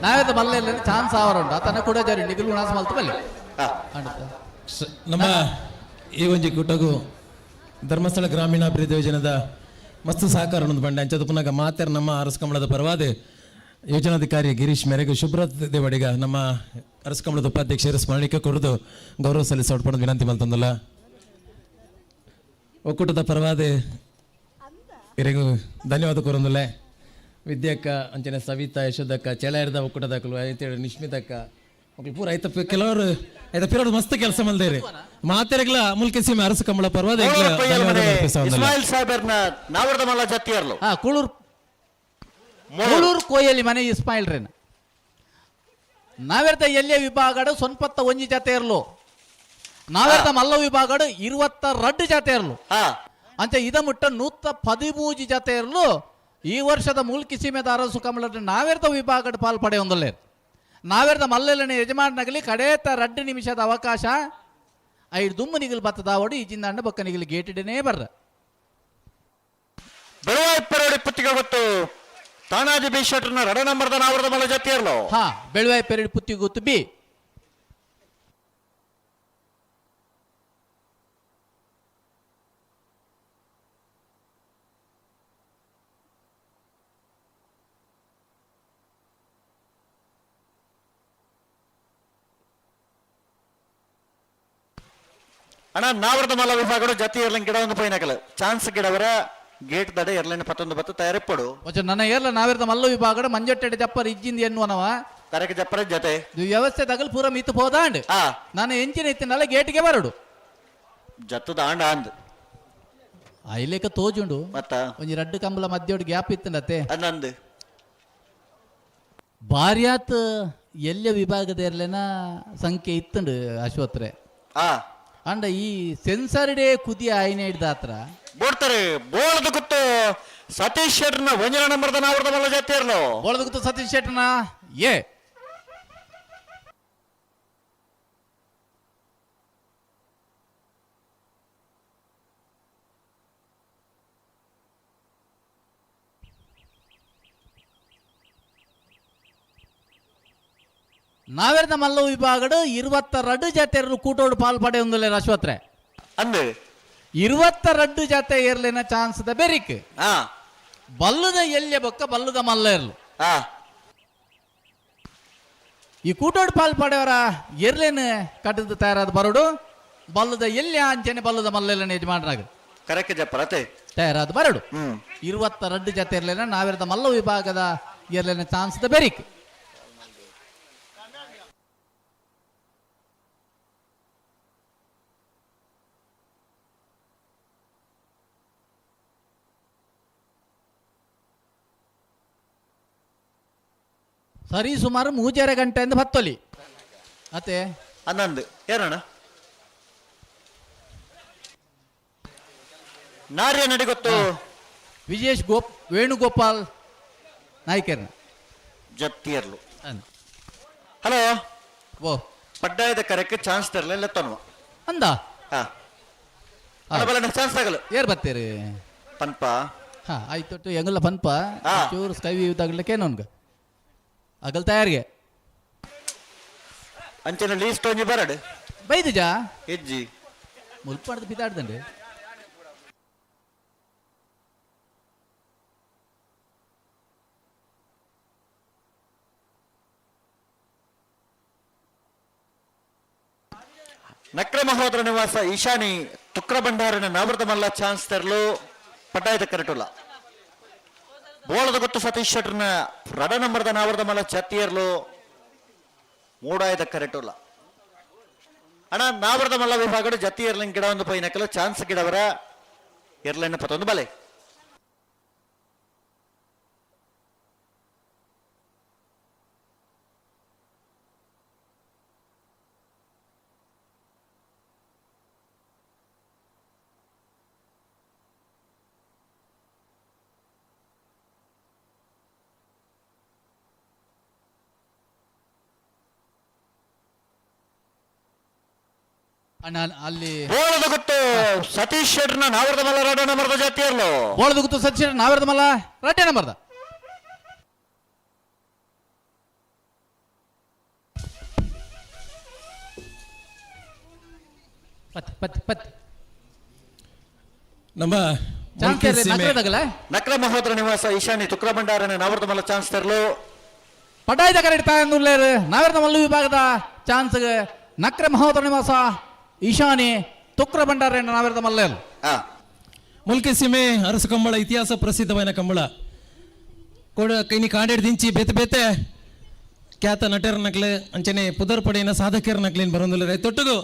ನಾವೇದ ಬಲ್ಲೆ ಚಾನ್ಸ್ ಆವರುಂಡು ಆತನ ಕೂಡ ಜರಿ ನಿಗುಲು ಗುಣಾಸ ಮಲ್ತು ಬಲ್ಲೆ. ನಮ್ಮ ಈ ಒಂಜಿ ಕೂಟಗು ಧರ್ಮಸ್ಥಳ ಗ್ರಾಮೀಣಾಭಿವೃದ್ಧಿ ಯೋಜನೆದ ಮಸ್ತ್ ಸಹಕಾರ ಬಂಡೆ ಅಂಚದ ಪುನಗ ಮಾತೆರ್ ನಮ್ಮ ಅರಸು ಕಮಲದ ಪರವಾದ ಯೋಜನಾಧಿಕಾರಿ ಗಿರೀಶ್ ಮೇರೆಗೆ ಶುಭ್ರತ್ ದೇವಡಿಗ ನಮ್ಮ ಅರಸು ಕಮಲದ ಉಪಾಧ್ಯಕ್ಷರು ಸ್ಮರಣಿಕೆ ಕೊರದು ಗೌರವ ಸಲ್ಲಿಸಿ ವಿನಂತಿ ಮಲ್ತಂದಲ್ಲ. ಒಕ್ಕೂಟದ ಪರವಾದ ಇರೆಗೂ ಧನ್ಯವಾದ ಕೊರೊಂದುಲ್ಲೆ. ವಿದ್ಯಕ್ಕ ಅಂಚನೆ ಸವಿತಾ, ಯಶೋದಕ್ಕ, ಚೆಳಾಯರ್ದ ಒಕ್ಕೂಟದಕ್ಕಲು ಐತೇಳು, ನಿಶ್ಮಿತಕ್ಕ ಮಕ್ಳು ಪೂರ ಐತ ಕೆಲವರು ಐತ ಪಿರೋಡು ಮಸ್ತ್ ಕೆಲಸ ಮಲ್ದೇರಿ. ಮಾತೆರೆಗ್ಲ ಮುಲ್ಕಿ ಸೀಮೆ ಅರಸು ಕಂಬಳ ಪರವಾದ ಎಂಕ್ಲ ಧನ್ಯವಾದ ಅರ್ಪಿಸೊಂದುಲ್ಲ. ಇಸ್ಮಾಯಿಲ್ ಸಾಹೇಬರ್ನ ನಾವರ್ದ ಮಲ್ಲ ಜತ್ತಿಯರ್ಲು. ಹಾ, ಕೂಳೂರು ಕೂಳೂರು ಕೋಯಲಿ ಮನೆ ಇಸ್ಮಾಯಿಲ್ ರೇನ. ನಾವೆರ್ದ ಎಲ್ಲಿಯ ವಿಭಾಗಡು ಸೊನ್ಪತ್ತ ಒಂಜಿ ಜಾತೆ ಇರ್ಲು, ನಾವೆರ್ದ ಮಲ್ಲ ವಿಭಾಗಡು 22 ಜಾತೆ ಇರ್ಲು. ಅಂಚೆ ಇದ ಮುಟ್ಟ 113 ಜಾತೆ ಇರ್ಲು. ಈ ವರ್ಷದ ಮೂಲ್ಕಿ ಸೀಮೆದ ಅರಸು ಕಮಲ ನಾವೆರ್ದ ವಿಭಾಗಡು ಪಾಲ್ ಪಡೆಯೊಂದಲ್ಲೇ. ನಾವೆರ್ದ ಮಲ್ಲೆಲ್ಲನೆ ಯಜಮಾನಗಲಿ ಕಡೇತ 2 ನಿಮಿಷದ ಅವಕಾಶ. ಐದು ದುಮ್ಮು ನಿಗಲು ಬತ್ತದಾವಡು ಈ ಜಿಂದಾಂಡ ಬೊಕ್ಕ ನಿಗಲು ಗೇಟಿಡನೇ ಬರ್ರ. ಬೆಳುವಾಯಿ ಪುತ್ತಿಗೆ ಗೊತ್ತು ತಾನಾಜಿ ಬಿ ಶೆಟ್ರನ ರಡ ನಂಬರ್ದ ನಾವರದ ಮಲ್ಲ ಜತ್ತಿಯರ್ಲು. ಹಾ, ಬೆಳುವಾಯಿ ಪೆರಡಿ ಪುತ್ತಿ ಗೊತ್ತು ಬಿ. ಅಣ್ಣ ನಾವರದ ಮಲ್ಲ ವಿಭಾಗಡು ಜತಿ ಏರ್ಲಿಂಗ್ ಗಿಡ ಒಂದು ಪೈನಕಲ್ ಚಾನ್ಸ್ ಗಿಡವರ ಗೇಟ್ ದಡೆ ಎರ್ಲೈನ್ ಪತ್ತೊಂದು ಬತ್ತು ತಯಾರಿಪ್ಪಡು. ನನ್ನ ಏರ್ಲ ನಾವಿರದ ಮಲ್ಲ ವಿಭಾಗಡು ಮಂಜೊಟ್ಟೆಡೆ ಜಪ್ಪರ್ ಇಜ್ಜಿಂದ ಎನ್ನುವನವ ಕರೆಕ್ ಜಪ್ಪರ ಜತೆ ವ್ಯವಸ್ಥೆ ತಗಲ್ ಪೂರ ಮಿತ್ತು ಹೋದಾಂಡ್. ನಾನು ಎಂಚಿನ ಇತ್ತಿನಲ್ಲ ಗೇಟ್ಗೆ ಬರಡು ಜತ್ತದ ಆಂಡ ಅಂದ್ ಐಲೇಕ ತೋಜುಂಡು. ಮತ್ತ ಒಂಜಿ ರಡ್ಡು ಕಂಬಲ ಮಧ್ಯೋಡು ಗ್ಯಾಪ್ ಇತ್ತಂಡತೆ ಅಂದಂದು ಬಾರ್ಯಾತ್ ಎಲ್ಲ ವಿಭಾಗದ ಎರ್ಲೆನ ಸಂಖ್ಯೆ ಇತ್ತಂಡು ಅಶ್ವತ್ರೆ. ಅಂಡ ಈ ಸೆನ್ಸರ್ಡೇ ಕುದಿ ಆಯ್ನೆ ಹಿಡ್ದಾತ್ರ ಬೋಡ್ತಾರೆ. ಬೋಳದ ಗುತ್ತು ಸತೀಶ್ ಶೆಟ್ಟರ್ನ ಒಂಜನ ನಂಬರ್ದ ನಾವರದ ಮಲ್ಲ ಜಾತಿ ಇರ್ಲು. ಬೋಳದ ಗುತ್ತು ಸತೀಶ್ ಶೆಟ್ಟರ್ನ ಎ. ನಾವೆರ್ದ ಮಲ್ಲ ವಿಭಾಗಡು 22 ಜಾತಿಯರು ಕೂಟೋಡು ಪಾಲ್ ಪಡೆಯೊಂದುಲ್ಲೆ ಅಶ್ವತ್ರೆ. ಅಂದು 22 ಜಾತೆ ಏರ್ಲಿನ ಚಾನ್ಸ್ the ಬೆರಿಕ್. ಬಲ್ಲುದ ಎಲ್ಯ ಬೊಕ್ಕ ಬಲ್ಲುದ ಮಲ್ಲ ಇರ್ಲು. ಈ ಕೂಟೋಡು ಪಾಲ್ ಪಡೆಯವರ ಎರ್ಲೇನು ಕಟ್ಟದ ತಯಾರಾದ ಬರೋಡು ಬಲ್ಲುದ ಎಲ್ಯ ಅಂಚನೆ ಬಲ್ಲುದ ಮಲ್ಲ ಯಜಮಾನರಾಗ ಕರೆಕ್ಟ್ ಜಪ್ಪರತೆ ತಯಾರಾದ ಬರೋಡು. 22 ಜಾತೆ ಇರ್ಲಿನ ನಾವೆರ್ದ ಮಲ್ಲ ವಿಭಾಗದ ಎರ್ಲಿನ ಚಾನ್ಸ್ the ಬೆರಿಕ್. ಸರಿ ಸುಮಾರು 3.5 ಗಂಟೆಯಿಂದ ಬತ್ತೊಲಿ ಅತ್ತೆ ಅನ್ನಂದು ಏನಣ್ಣ ನಾರ್ಯ ನಡಿ ಗೊತ್ತು ವಿಜೇಶ್ ವೇಣುಗೋಪಾಲ್ ನಾಯ್ಕರ್ನ ಜತ್ತಿಯರ್ಲು. ಹಲೋ ಓ ಪಡ್ಡಾಯದ ಕರೆಕ್ಕೆ ಚಾನ್ಸ್ ತರಲಿಲ್ಲ ತನ್ನುವ ಅಂದ ಚಾನ್ಸ್ ಆಗಲ್ಲ ಏರ್ ಬತ್ತೀರಿ ಪನ್ಪ. ಹಾ ಆಯ್ತು ಹೆಂಗಲ್ಲ ಪನ್ಪ ಚೂರು ಸ್ಕೈ ವ್ಯೂ ತಗಲಿಕ್ಕೆ ನನ್ಗೆ ಅಗಲ್ ತಯಾರಿಗೆ ಅಂಚನ ಲೀಸ್ಟ್ ಒಂಜಿ ಬರಡು ಬೈದುಜಾ ಹೆಜ್ಜಿ ಮುಲ್ಪಾಡ್ದು ಬಿದ್ದಾಡ್ದಂడి. ನಕ್ರ ಮಹೋದರ ನಿವಾಸ ಈಶಾನಿ ತುಕ್ರ ಭಂಡಾರನ ನಾವೃತ ಮಲ್ಲ ಚಾನ್ಸ್ ತರಲು ಪಟ್ಟಾಯದ ಕರೆಟುಲ್ಲ. ಬೋಳದ ಗೊತ್ತು ಸತೀಶ್ ಶೆಟ್ಟರ್ನ ರಡ ನಂಬರ್ದ ನಾವರದ ಮಲ್ಲ ಚತ್ತಿಯರ್ಲು ಮೂಡಾಯದ ಕರೆಟುಲ್ಲ. ಅಣ್ಣ ನಾವರದ ಮಲ್ಲ ವಿಭಾಗಡು ಜತಿ ಏರ್ಲಿಂಗ್ ಗಿಡ ಒಂದು ಪೈನಕಲು ಚಾನ್ಸ್ ಗಿಡವರ ಎರ್ಲೈನ್ ಪತ್ತೊಂದು ಬಲೆ. ಅಣ್ಣ ಅಲ್ಲಿ ಬೋಳದ ಗುತ್ತು ಸತೀಶ್ ಶೆಟ್ಟರ್ನ ನಾವರದ ಮಲ್ಲ ರಡ ನಂಬರ್ದ ಜಾತಿಯರ್ಲು. ಬೋಳದ ಗುತ್ತು ಸತೀಶ್ ಶೆಟ್ಟರ್ ನಾವರದ ಮಲ್ಲ ರಡ್ಡೆ ನಂಬರ್ದ. ಪತ್ ಪತ್ ಪತ್. ನಮ್ಮ ಮುಲ್ಕಿ ಸೀಮೆ ನಕ್ರ ಮಹೋದರ ನಿವಾಸ ಈಶಾನಿ ತುಕ್ರ ಭಂಡಾರನ ನಾವರ್ದ ಮಲ್ಲ ಚಾನ್ಸ್ ತರಲು. ಪಟಾಯಿದ ಕರೆಕ್ಟ್ ತಾಯಂದುಲ್ಲೇರು ನಾವೆರ್ದ ಮಲ್ಲು ವಿಭಾಗದ ಚಾನ್ಸ್ ನಕ್ರೆ ಮಹೋದರ ನಿವಾಸ ಈಶಾನಿ ತುಕ್ರ ಭಂಡಾರ ನಾವೆರ್ದ ಮಲ್ಲೇರು. ಮುಲ್ಕಿ ಸೀಮೆ ಅರಸು ಕಂಬಳ ಇತಿಹಾಸ ಪ್ರಸಿದ್ಧವಾದ ಕಂಬಳ ಕೋಡ ಕೈನಿ ಕಾಂಡೇಡ್ ದಿಂಚಿ ಬೇತೆ ಬೇತೆ ಖ್ಯಾತ ನಟರ ನಕ್ಲೆ ಅಂಚನೆ ಪುದರ್ ಪಡೆಯನ ಸಾಧಕರ ನಕ್ಲೇನು ಬರೋದಿಲ್ಲ. ತೊಟ್ಟುಗು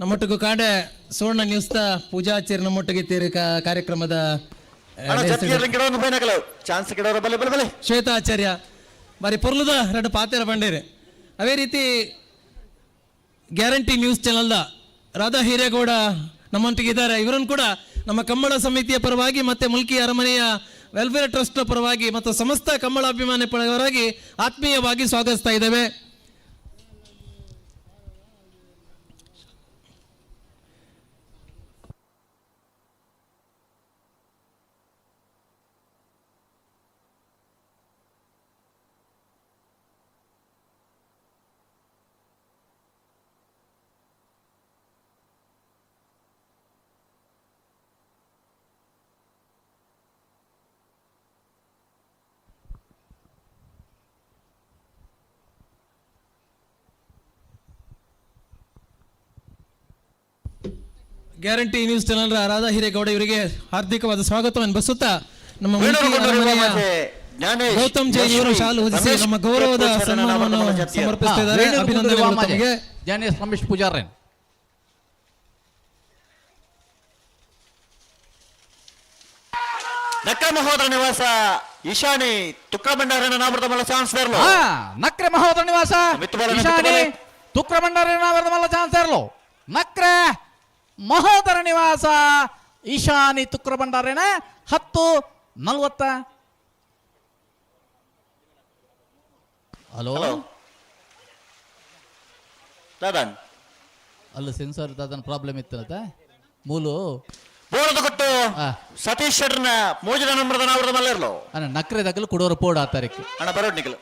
ನಮ್ಮೊಟ್ಟಿಗೂ ಕಾಡೆ ಸುವರ್ಣ ನ್ಯೂಸ್ತ ಪೂಜಾಚಾರ್ಯ ನಮ್ಮೊಟ್ಟಿಗೆ ತೇರಿ ಕಾರ್ಯಕ್ರಮದ ಶ್ವೇತಾಚಾರ್ಯ ಬಾರಿ ಪೊರ್ಲುದ ಎರಡು ಪಾತೆರ ಬಂಡೇರಿ. ಅದೇ ರೀತಿ ಗ್ಯಾರಂಟಿ ನ್ಯೂಸ್ ಚಾನಲ್ದ ರಾಧಾ ಹಿರೇಗೌಡ ನಮ್ಮೊಟ್ಟಿಗೆ ಇದ್ದಾರೆ. ಇವರನ್ನು ಕೂಡ ನಮ್ಮ ಕಂಬಳ ಸಮಿತಿಯ ಪರವಾಗಿ ಮತ್ತು ಮುಲ್ಕಿ ಅರಮನೆಯ ವೆಲ್ಫೇರ್ ಟ್ರಸ್ಟ್ ಪರವಾಗಿ ಮತ್ತು ಸಮಸ್ತ ಕಂಬಳ ಅಭಿಮಾನಿ ಪರವಾಗಿ ಆತ್ಮೀಯವಾಗಿ ಸ್ವಾಗತಿಸ್ತಾ ಇದ್ದೇವೆ. Guarantee news channel Radha Hiregowda ಇವರಿಗೆ ಹಾರ್ದಿಕವಾದ ಸ್ವಾಗತವನ್ನು ಬಯಸುತ್ತಾ ನಮ್ಮ ಗೌತಮ್ ಜೈನ್ ಇವರು ಶಾಲು ಹೊದಿಸಿ ನಮ್ಮ ಗೌರವದ ಸನ್ಮಾನವನ್ನು ಸಮರ್ಪಿಸುತ್ತಿದ್ದಾರೆ. ಅಭಿನಂದನೆಗಳು ತಮಗೆ. ಜ್ಞಾನೇಶ್ ರಮೇಶ್ ಪೂಜಾರನ್. ನಕ್ರ ಮಹೋದರ ನಿವಾಸ ಈಶಾನಿ ತುಕ್ರ ಭಂಡಾರನ ನಾಮೃತ ಮಲ್ಲ ಚಾನ್ಸ್ ತರಲು. ನಕ್ರೆ ಮಹೋದರ ನಿವಾಸ ಈಶಾನಿ ತುಕ್ರ ಭಂಡಾರನ ನಾಮೃತ ಮಲ್ಲ ಚಾನ್ಸ್ ತರಲು. ನಕ್ರೆ ಮಹೋದರ ನಿವಾಸ ಈಶಾನಿ ತುಕ್ರ ಭಂಡಾರೇನ 10:40. ಹಲೋ ದಾದನ್ ಅಲ್ಲ ಸೆನ್ಸರ್ ದಾದನ್ ಪ್ರಾಬ್ಲಮ್ ಇತ್ತಲ್ಲ ಮೂಲು ಬೋಳದ ಕೊಟ್ಟು ಸತೀಶ್ ಶೆಟ್ಟರ್ನ ಮೋಜಿನ ನಂಬರ್ದ ನಾವರದ ಮಲ್ಲೇರ್ಲು. ಅಣ್ಣ ನಕ್ರೆ ದಗಲು ಕೊಡೋರು ಪೋಡ ಆ ತಾರೀಕು ಅಣ್ಣ ಬರೋಡ್ ನಿಕಲು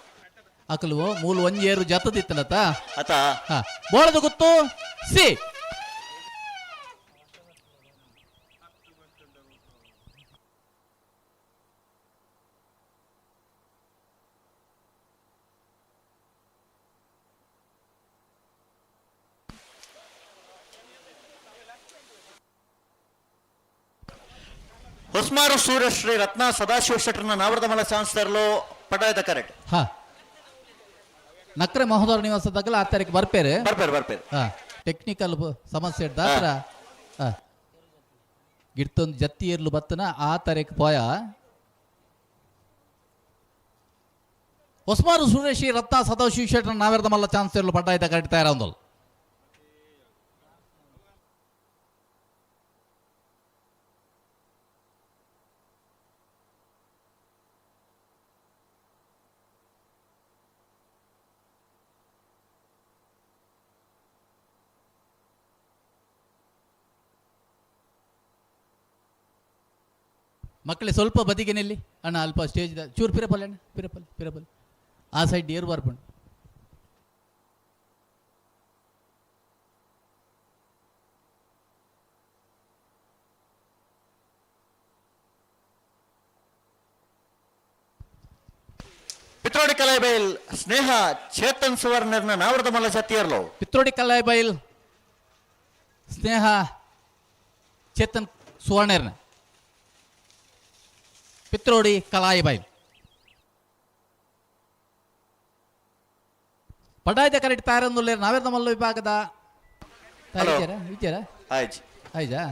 ಅಕಲು ಮೂಲು ಒಂಜೇರು ಏರು ಜತದಿತ್ತಲತ ಅತ ಬೋಳದ ಗೊತ್ತು ಸಿ ಹೊಸ್ಮಾರು ಸೂರ್ಯಶ್ರೀ ರತ್ನ ಸದಾಶಿವ ಶೆಟ್ಟರ್ನ ನಾವರದ ಮಲ್ಲ ಚಾನ್ಸ್ ತರಲು ಪಟಾಯದ ಕರೆಕ್ಟ್. ಹಾ ನಕ್ರೆ ಮಹೋದರ ನಿವಾಸದಾಗಲ ಆ ತಾರೀಕು ಬರ್ಪೇರೆ ಬರ್ಪೇರು ಬರ್ಪೇರು. ಹಾ ಟೆಕ್ನಿಕಲ್ ಸಮಸ್ಯೆ ದಾತ್ರ ಗಿಡ್ತೊಂದು ಜತ್ತಿ ಏರ್ಲು ಬತ್ತನ ಆ ತಾರೀಕು ಪೋಯ. ಹೊಸ್ಮಾರು ಸೂರ್ಯಶ್ರೀ ರತ್ನ ಸದಾಶಿವ ಶೆಟ್ಟರ್ನ ನಾವರದ ಮಲ್ಲ ಚಾನ್ಸ್ ತರಲು ಪಟಾಯದ ಕರೆಕ್ಟ್ ತಯಾರಾಂದಲ್. ಮಕ್ಕಳೇ ಸ್ವಲ್ಪ ಬದಿಗೆ ನಿಲ್ಲಿ ಅಣ್ಣ, ಅಲ್ಪ ಸ್ಟೇಜ್ ಚೂರು ಪಿರಪಲ್ ಅಣ್ಣ, ಪಿರಪಲ್ ಪಿರಪಲ್ ಆ ಸೈಡ್ ಏರು ಬರ್ಪುಂಡು. ಪಿತ್ರೋಡಿ ಕಲಾಯಿಬೈಲ್ ಸ್ನೇಹ ಚೇತನ್ ಸುವರ್ಣರ್ನ ನಾವರದ ಮಲ್ಲ ಸತ್ತಿಯರ್ಲು. ಪಿತ್ರೋಡಿ ಕಲಾಯಿಬೈಲ್ ಸ್ನೇಹ ಚೇತನ್ ಸುವರ್ಣರ್ನ ಪಿತ್ರೋಡಿ ಕಲಾಯಿಬೈಲ್ ಪಡಾಯ್ದ ಕರೆಕ್ಟ್ ತಯಾರೊಂದುಲ್ಲೇರು ನಾವೇರ್ದ ಮಲ್ಲ ವಿಭಾಗದ ವಿಚಾರ ಆಯ್ಜಾ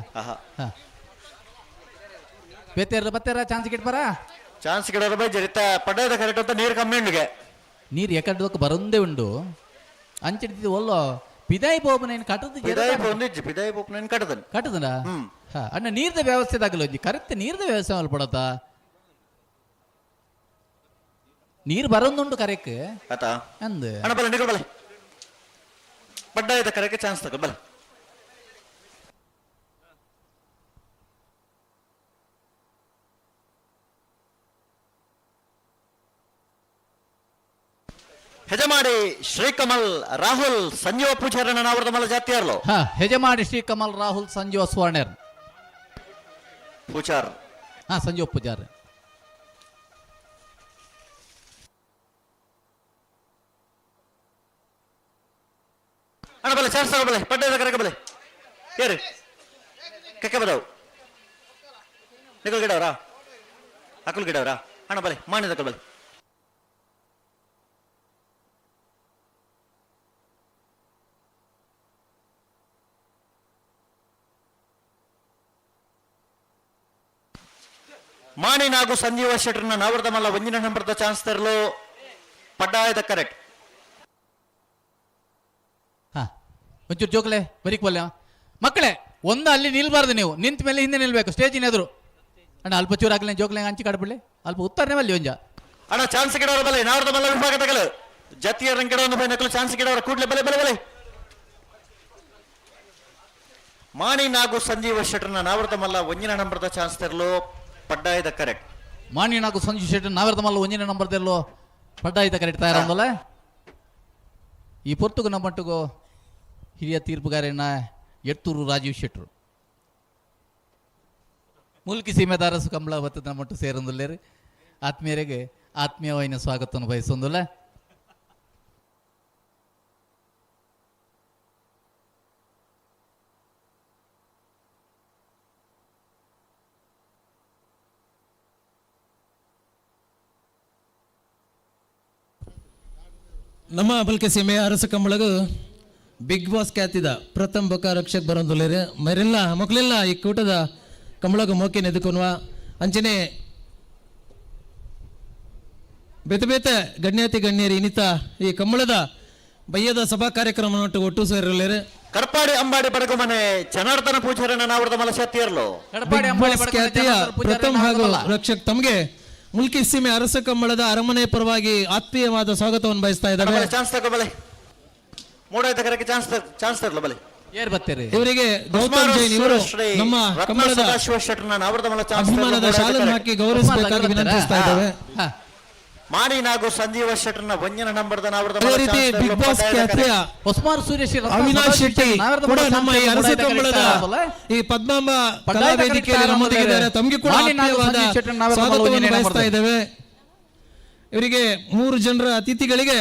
ಬೇತೇರ ಬತ್ತೇರ ಚಾನ್ಸ್ ಗಿಟ್ಬಾರ ಚಾನ್ಸ್ ಗಿಡೋರ ಬೈ ಜರಿತ ಪಡಾಯ್ದ ಕರೆಕ್ಟ್ ಅಂತ ನೀರು ಕಮ್ಮಿ ಉಂಡುಗೆ ನೀರು ಎಕಡ್ದಕ್ಕೆ ಬರಂದೇ ಉಂಡು ಅಂಚಿಡ್ತಿದ್ದು ಒಲ್ಲೋ ಪಿದಾಯಿ ಬೋಬನೇನು ಕಟ್ಟದು ಪಿದಾಯಿ ಬೋಂದಿಜ್ಜಿ ಪಿದಾಯಿ ಬೋಪನೇನು ಕಟ್ಟದನ್ ಕಟ್ಟದನ. ಹಾ ಅಣ್ಣ ನೀರ್ದ ವ್ಯವಸ್ಥೆ ದಾಗಲ ಕರೆಕ್ಟ್ ನೀರ್ದ ವ್ಯವಸ್ಥೆ ಮಲ್ಪಡತ್ತ ನೀರು ಬರೋದುಂಟು ಕರೆಕ್ ಆತಾ ಅಂದ್ ಅಣ್ಣ ಬಲೆ ನೀರು ಬಲೆ ಪಡ್ಡಾಯ್ದ ಕರೆಕ್ ಚಾನ್ಸ್ ತಗೋ ಬಲೆ. ಹೆಜಮಾಡಿ ಶ್ರೀಕಮಲ್ ರಾಹುಲ್ ಸಂಜೀವ ಪೂಜಾರನ ನಾವರದ ಮಲ್ಲ ಜಾತಿಯರ್ಲು. ಹಾ ಹೆಜಮಾಡಿ ಶ್ರೀಕಮಲ್ ರಾಹುಲ್ ಸಂಜೀವ ಸುವರ್ಣರ್. ಪೂಜಾರ್. ಹಾ, ಸಂಜೀವ ಪೂಜಾರ್. ಅಣ್ಣ ಬಲೆ ಚಾನ್ಸ್ ತಗೋ ಬಲೆ, ಪಡ್ಡೆ ಕರೆಕ ಬಲೆ. ಏರು ಕಕ್ಕೆ ಬದವು ನಿಕಲ್ ಗಿಡವರಾ ಅಕುಲ್ ಗಿಡವರಾ ಅಣ್ಣ ಬಲೆ ಮಾಣಿದ ಬಲೆ. ಮಾಣಿ ನಾಗು ಸಂಜೀವ ಶೆಟ್ಟರ್ನ ನಾವರ್ದ ಮಲ್ಲ ಒಂಜಿನ ನಂಬರ್ದ ಚಾನ್ಸ್ ತರಲು ಪಡ್ಡಾಯದ ಕರೆಕ್ಟ್. ಹಾ, ಒಂಚೂರು ಜೋಕ್ಲೆ ಬರೀಕ್ ಬಲ್ಲೆ ಮಕ್ಕಳೇ, ಒಂದು ಅಲ್ಲಿ ನಿಲ್ಬಾರ್ದು, ನೀವು ನಿಂತ ಮೇಲೆ ಹಿಂದೆ ನಿಲ್ಬೇಕು ಸ್ಟೇಜಿನ ಎದುರು. ಅಣ್ಣ ಅಲ್ಪ ಚೂರು ಆಗಲಿ ಜೋಕ್ಲೆ ಹಂಚಿ ಕಾಡ್ಬಿಡ್ಲಿ, ಅಲ್ಪ ಉತ್ತರನೇ ಬಲ್ಲಿ ಒಂಜ. ಅಣ್ಣ ಚಾನ್ಸ್ ಗಿಡವರ ಬಲೆ ನಾವರ್ದ ಮಲ್ಲ ವಿಭಾಗ ತಗಲು ಜತಿಯ ರಂಗಿಡ ಒಂದು ಬೈ ನಕಲು ಚಾನ್ಸ್ ಗಿಡವರ ಕೂಡ್ಲೆ ಬಲೆ ಬಲೆ ಬಲೆ. ಮಾಣಿ ನಾಗು ಸಂಜೀವ ಶೆಟ್ಟರ್ನ ನಾವರ್ದ ಮಲ್ಲ ಒಂಜಿನ ನಂಬರ್ದ ಚಾನ್ಸ್ ತರಲು ಪಡ್ಡಾಯದ ಕರೆಕ್ಟ್. ಮಾಣಿ ನಾಗು ಸಂಜೀವ್ ಶೆಟ್ಟರ್ ನಾವರ್ದ ಮಲ್ಲ ಒಂಜಿನ ನಂಬರ್ ತರಲು ಪಡ್ಡಾಯದ ಕರೆಕ್ಟ್ ತಯಾರಂದಲ್ಲ. ಈ ಪೊರ್ತುಗು ನಮ್ಮಟ್ಟಿಗೂ ಹಿರಿಯ ತೀರ್ಪುಗಾರನ ಎತ್ತೂರು ರಾಜೀವ್ ಶೆಟ್ಟರು ಮುಲ್ಕಿ ಸೀಮೆದಾರ ಸುಕಂಬಳ ಬತ್ತದ ನಮ್ಮಟ್ಟು ಸೇರೊಂದುಲ್ಲೇರು. ಆತ್ಮೀಯರಿಗೆ ಆತ್ಮೀಯವಾಯಿನ ಸ್ವಾಗತವನ್ನು ಬಯಸೊಂದುಲ್ಲ. ನಮ್ಮ ಬಲ್ಕೆ ಸೀಮೆಯ ಅರಸ ಕಂಬಳಗು ಬಿಗ್ ಬಾಸ್ ಖ್ಯಾತಿದ ಪ್ರಥಮ ಬೊಕ ರಕ್ಷಕ್ ಬರೋಂದುಲ್ಲೇರು ಮರೆಲ್ಲ ಮಕ್ಕಳೆಲ್ಲ ಈ ಕೂಟದ ಕಂಬಳಗು ಮೋಕೆ ನೆದುಕೊನ್ವ ಅಂಚನೆ ಬೇತೆ ಬೇತೆ ಗಣ್ಯಾತಿ ಗಣ್ಯರು ಇನ್ನಿತ ಈ ಕಂಬಳದ ಬಯ್ಯದ ಸಭಾ ಕಾರ್ಯಕ್ರಮ ಒಟ್ಟು ಸೇರಿರಲೇರು. ಕಡಪಾಡಿ ಅಂಬಾಡಿ ಬಡಗುಮನೆ ಜನಾರ್ದನ ಪೂಜಾರನ ನಾವರದ ಮಲ ಶಕ್ತಿಯರ್ಲು. ಬಿಗ್ ಬಾಸ್ ಖ್ಯಾತಿಯ ಪ್ರಥಮ ಹಾಗೂ ರಕ್ಷಕ್ ತಮಗೆ ಮುಲ್ಕಿ ಸೀಮೆ ಅರಸ ಕಂಬಳದ ಅರಮನೆ ಪರವಾಗಿ ಆತ್ಮೀಯವಾದ ಸ್ವಾಗತವನ್ನು ಬಯಸ್ತಾ ಇದ್ದಾರೆ. ಚಾನ್ಸ್ ತಗೋ ಬಲೆ, ಮೂಡಾಯ್ತ ಕರೆಗೆ ಚಾನ್ಸ್ ಚಾನ್ಸ್ ತರಲು ಬಲೆ. ಏರ್ ಬರ್ತೀರಿ ಇವರಿಗೆ ಗೌತಮ್ ಜೈನ್ ಇವರು ನಮ್ಮ ಕಂಬಳದ ಅಭಿಮಾನದ ಶಾಲನ್ನು ಹಾಕಿ ಗೌರವಿಸಬೇಕಾಗಿ ವಿನಂತಿಸ್ತಾ ಇದ್ದೇವೆ. ಮಾಣಿ ನಾಗು ಸಂಜೀವ ಶೆಟ್ಟರ್ನ ಒಂಜಿನ ನಂಬರ್ದ ನಾವರದ ಅದೇ ರೀತಿ ಬಿಗ್ ಬಾಸ್ ಖ್ಯಾತಿಯ ಹೊಸ್ಮಾರ್ ಸೂರ್ಯಶ್ರೀ ಅವಿನಾಶ್ ಶೆಟ್ಟಿ ಕೂಡ ನಮ್ಮ ಈ ಅರಸ ಕಂಬಳದ ಈ ಪದ್ಮಾಂಬ ಕಲಾ ವೇದಿಕೆಯಲ್ಲಿ ನಮ್ಮೊಂದಿಗಿದ್ದಾರೆ. ತಮಗೆ ಕೂಡ ಆತ್ಮೀಯವಾದ ಸ್ವಾಗತವನ್ನು ಬಯಸ್ತಾ ಇದ್ದೇವೆ. ಇವರಿಗೆ ಮೂರು ಜನರ ಅತಿಥಿಗಳಿಗೆ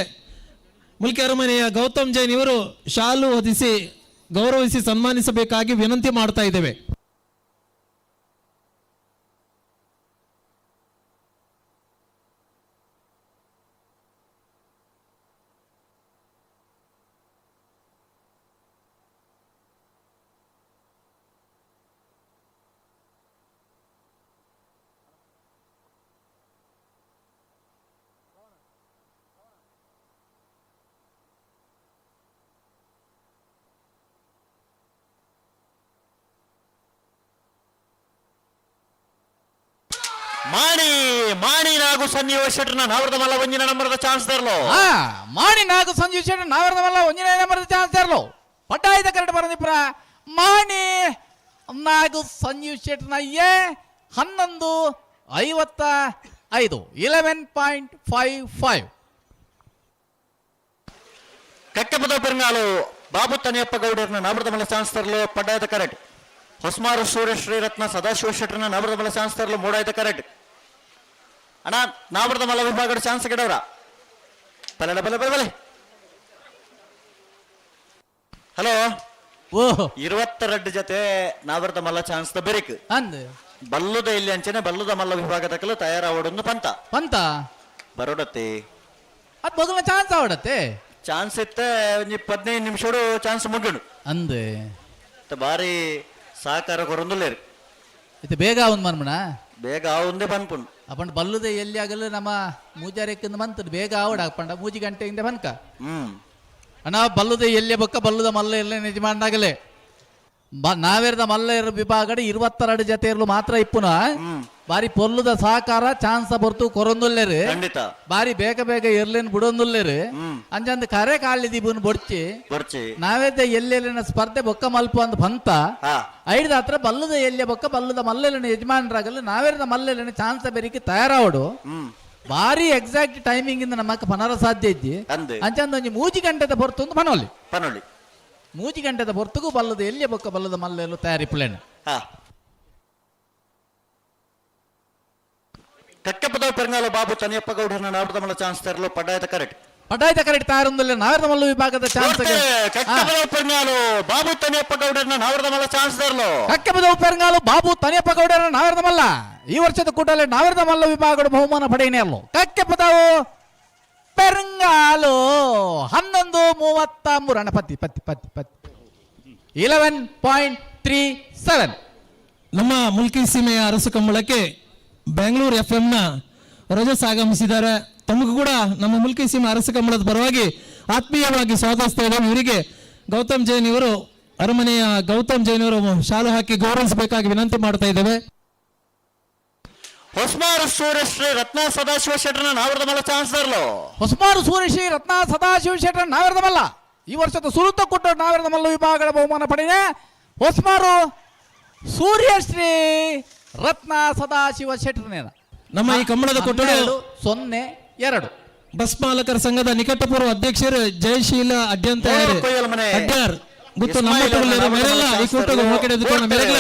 ಮುಲ್ಕಿ ಅರಮನೆಯ ಗೌತಮ್ ಜೈನ್ ಇವರು ಶಾಲು ಹೊದಿಸಿ ಗೌರವಿಸಿ ಸನ್ಮಾನಿಸಬೇಕಾಗಿ ವಿನಂತಿ ಮಾಡ್ತಾ ಇದ್ದೇವೆ. ಮಾಣಿ ಮಾಣಿ ನಾಗು ಸಂಜೀವ ಶೆಟ್ಟರ್ನ ನಾವರದ ಮಲ್ಲ ಒಂಜಿನ ನಂಬರ್ದ ಚಾನ್ಸ್ ತರಲು. ಮಾಣಿ ನಾಗು ಸಂಜೀವ್ ಶೆಟ್ಟರ್ ನಾವರದ ಮಲ್ಲ ಒಂಜಿನ ನಂಬರ್ದ ಚಾನ್ಸ್ ತರಲು ಪಟ್ಟಾಯ್ದ ಕರೆಕ್ಟ್ ಬರಂದಿಪ್ರ. ಮಾಣಿ ನಾಗು ಸಂಜೀವ್ ಶೆಟ್ಟರ್ನ ಎ 11.55 11.55. ಕಕ್ಕಪದ ಪೆರಂಗಾಲು ಬಾಬು ತನಿಯಪ್ಪ ಗೌಡರ್ನ ನಾವರದ ಮಲ್ಲ ಚಾನ್ಸ್ ತರಲು ಪಡ್ಡಾಯದ ಕರೆಕ್ಟ್. ಹೊಸ್ಮಾರು ಸೂರ್ಯ ಶ್ರೀರತ್ನ ಸದಾಶಿವ ಶೆಟ್ಟರ್ನ ನಾವರದ ಮಲ್ಲ ಚಾನ್ಸ್ ತರಲು ಮೂಡಾಯ್ತ ಕರೆಕ್ಟ್. ಅಣ್ಣ ನಾವರದ ಮಲ್ಲ ವಿಭಾಗದ ಚಾನ್ಸ್ ಗಿಡವರ ಬಲೆ ಬಲೆ ಬಲೆ ಬಲೆ. ಹಲೋ, 22 ಜೊತೆ ನಾವರದ ಮಲ್ಲ ಚಾನ್ಸ್ the ಬೆರಿಕ್ ಅಂದ್ ಬಲ್ಲುದ ಇಲ್ಲಿ ಅಂಚನೆ ಬಲ್ಲುದ ಮಲ್ಲ ವಿಭಾಗದ ತಯಾರಾವಡೊಂದು ಪಂತ ಪಂತ ಬರೋಡತ್ತೆ ಅದ್ ಮೊದಲ ಚಾನ್ಸ್ ಆವಡತ್ತೆ ಚಾನ್ಸ್ ಇತ್ತ ಒಂಜಿ 15 ನಿಮಿಷಡು ಚಾನ್ಸ್ ಮುಗಿಡು ಅಂದ್ ಬಾರಿ ಸಹಕಾರ ಕೊರೊಂದುಲ್ಲೇರು. ಇದು ಬೇಗ ಅವನ್ ಮನ್ಮಣ ಬೇಗ ಅವಂದೇ ಪನ್ಪುಂಡು ಅಪಂಡ ಬಲ್ಲುದ ಎಲ್ಲಿ ಆಗಲು ನಮ್ಮ ಮೂಜಾರೆಕ್ಕಿಂದ ಮಂತದ ಬೇಗ ಆವಡ ಅಪಂಡ ಮೂಜಿ ಗಂಟೆಯಿಂದ ಬನ್ಕ. ಅಣ್ಣ ಬಲ್ಲುದ ಎಲ್ಲಿ ಬೊಕ್ಕ ಬಲ್ಲುದ ಮಲ್ಲ ಎಲ್ಲ ನಿಜ ಮಾಡಾಗಲೇ ನಾವೇರ್ದ ಮಲ್ಲ ಇರೋ ವಿಭಾಗಡೆ 22 ಜೊತೆ ಇರಲು ಮಾತ್ರ ಇಪ್ಪುನ ಬಾರಿ ಪೊಲ್ಲುದ ಸಹಕಾರ ಚಾನ್ಸ್ ಬರ್ತು ಕೊರೊಂದುಲ್ಲೇರು. ಖಂಡಿತ ಬಾರಿ ಬೇಗ ಬೇಗ ಇರ್ಲೇನ್ ಬಿಡೊಂದುಲ್ಲೇರು. ಅಂಚಂದ ಕರೆ ಕಾಳಿ ದಿಬುನ್ ಬೊಡ್ಚಿ ಬೊಡ್ಚಿ ನಾವೇದ ಎಲ್ಲೆಲ್ಲಿನ ಸ್ಪರ್ಧೆ ಬೊಕ್ಕ ಮಲ್ಪ ಅಂದ್ ಬಂತ ಐಡ್ದ ಹತ್ರ ಬಲ್ಲದ ಎಲ್ಲಿಯ ಬೊಕ್ಕ ಬಲ್ಲದ ಮಲ್ಲೆಲ್ಲಿನ ಯಜಮಾನರಾಗಲು ನಾವೇರ್ದ ಮಲ್ಲೆಲ್ಲಿನ ಚಾನ್ಸ್ ಬೆರಿಕೆ ತಯಾರಾವಡು. ಬಾರಿ ಎಕ್ಸಾಕ್ಟ್ ಟೈಮಿಂಗ್ ಇಂದ ನಮ್ಮಕ್ಕ ಪನರ ಸಾಧ್ಯ ಇದ್ದಿ ಅಂಚಂದ ಒಂಜಿ ಮೂಜಿ ಗಂಟೆದ ಹೊರತು ಪನೊಲಿ ಪನೊಲಿ ಮೂಜಿ ಗಂಟೆದ ಹೊರತುಗೂ ಬಲ್ಲದ ಎಲ್ಲಿಯ ಬೊಕ್ಕ ಬಲ್ಲದ ಮಲ್ಲೆಲ್ಲೂ ತಯಾರಿ ಪ್ಲೇನ್. ಕಕ್ಕೆಪದವು ಪೆರಂಗಾಲು ಬಾಬು ತನಿಯಪ್ಪ ಗೌಡರನ್ನ ನಾವೃತಮಲ್ಲ ಚಾನ್ಸ್ ತರಲು ಪಡ್ಡಾಯದ ಕರೆಕ್ಟ್. ಪಡ್ಡಾಯದ ಕರೆಕ್ಟ್ ತಾರೊಂದುಲ್ಲ ನಾವೃತಮಲ್ಲ ವಿಭಾಗದ ಚಾನ್ಸ್. ಕಕ್ಕೆಪದವು ಪೆರಂಗಾಲು ಬಾಬು ತನಿಯಪ್ಪ ಗೌಡರನ್ನ ನಾವೃತಮಲ್ಲ ಚಾನ್ಸ್ ತರಲು. ಕಕ್ಕೆಪದವು ಪೆರಂಗಾಲು ಬಾಬು ತನಿಯಪ್ಪ ಗೌಡರನ್ನ ನಾವೃತಮಲ್ಲ ಈ ವರ್ಷದ ಕೂಟಲ್ಲಿ ನಾವೃತಮಲ್ಲ ವಿಭಾಗದ ಬಹುಮಾನ ಪಡೆಯನೇರ್ಲು. ಕಕ್ಕೆಪದವು ಪೆರಂಗಾಲು 11:33 ಅಣ್ಣ ಪತ್ತಿ ಪತ್ತಿ ಪತ್ತಿ ಪತ್ತಿ 11.37. ನಮ್ಮ ಮುಲ್ಕಿ ಸೀಮೆಯ ಅರಸು ಕಂಬಳಕ್ಕೆ ಬೆಂಗಳೂರು ಎಫ್ ಎಂನ ರಜಸ್ ಆಗಮಿಸಿದ್ದಾರೆ. ತಮಗೂ ಕೂಡ ನಮ್ಮ ಮುಲ್ಕಿ ಸೀಮೆ ಅರಸು ಕಂಬಳದ ಪರವಾಗಿ ಆತ್ಮೀಯವಾಗಿ ಸ್ವಾಗತಿಸ್ತಾ ಇದ್ದೇವೆ. ಇವರಿಗೆ ಗೌತಮ್ ಜೈನ್ ಇವರು, ಅರಮನೆಯ ಗೌತಮ್ ಜೈನ್ ಇವರು ಶಾಲು ಹಾಕಿ ಗೌರವಿಸಬೇಕಾಗಿ ವಿನಂತಿ ಮಾಡ್ತಾ ಇದ್ದೇವೆ. ಹೊಸ್ಮಾರು ಸೂರ್ಯಶ್ರೀ ರತ್ನ ಸದಾಶಿವ ಶೆಟ್ಟರ್ನ ನಾವೃತಮಲ್ಲ ಚಾನ್ಸ್ ತರಲು. ಹೊಸ್ಮಾರು ಸೂರ್ಯಶ್ರೀ ರತ್ನ ಸದಾಶಿವ ಶೆಟ್ಟರ್ ನಾವೃತಮಲ್ಲ ಈ ವರ್ಷದ ಸುರುತ ಕೊಟ್ಟ ನಾವೃತಮಲ್ಲ ವಿಭಾಗದ ಬಹುಮಾನ ಪಡೆಯ ಹೊಸ್ಮಾರು ಸೂರ್ಯಶ್ರೀ ರತ್ನ ಸದಾಶಿವ ಶೆಟ್ಟರ್ನೇನ. ನಮ್ಮ ಈ ಕಂಬಳದ ಕೊಟ್ಟಡ 02. ಬಸ್ ಮಾಲಕರ ಸಂಘದ ನಿಕಟಪೂರ್ವ ಅಧ್ಯಕ್ಷರು ಜಯಶೀಲ ಅಡ್ಯಂತ ಅಡ್ಯಾರ್ ಗೊತ್ತು ನಮ್ಮ ಮೇರೆಲ್ಲ ಈ ಕೂಟದ ಮೇರೆಲ್ಲ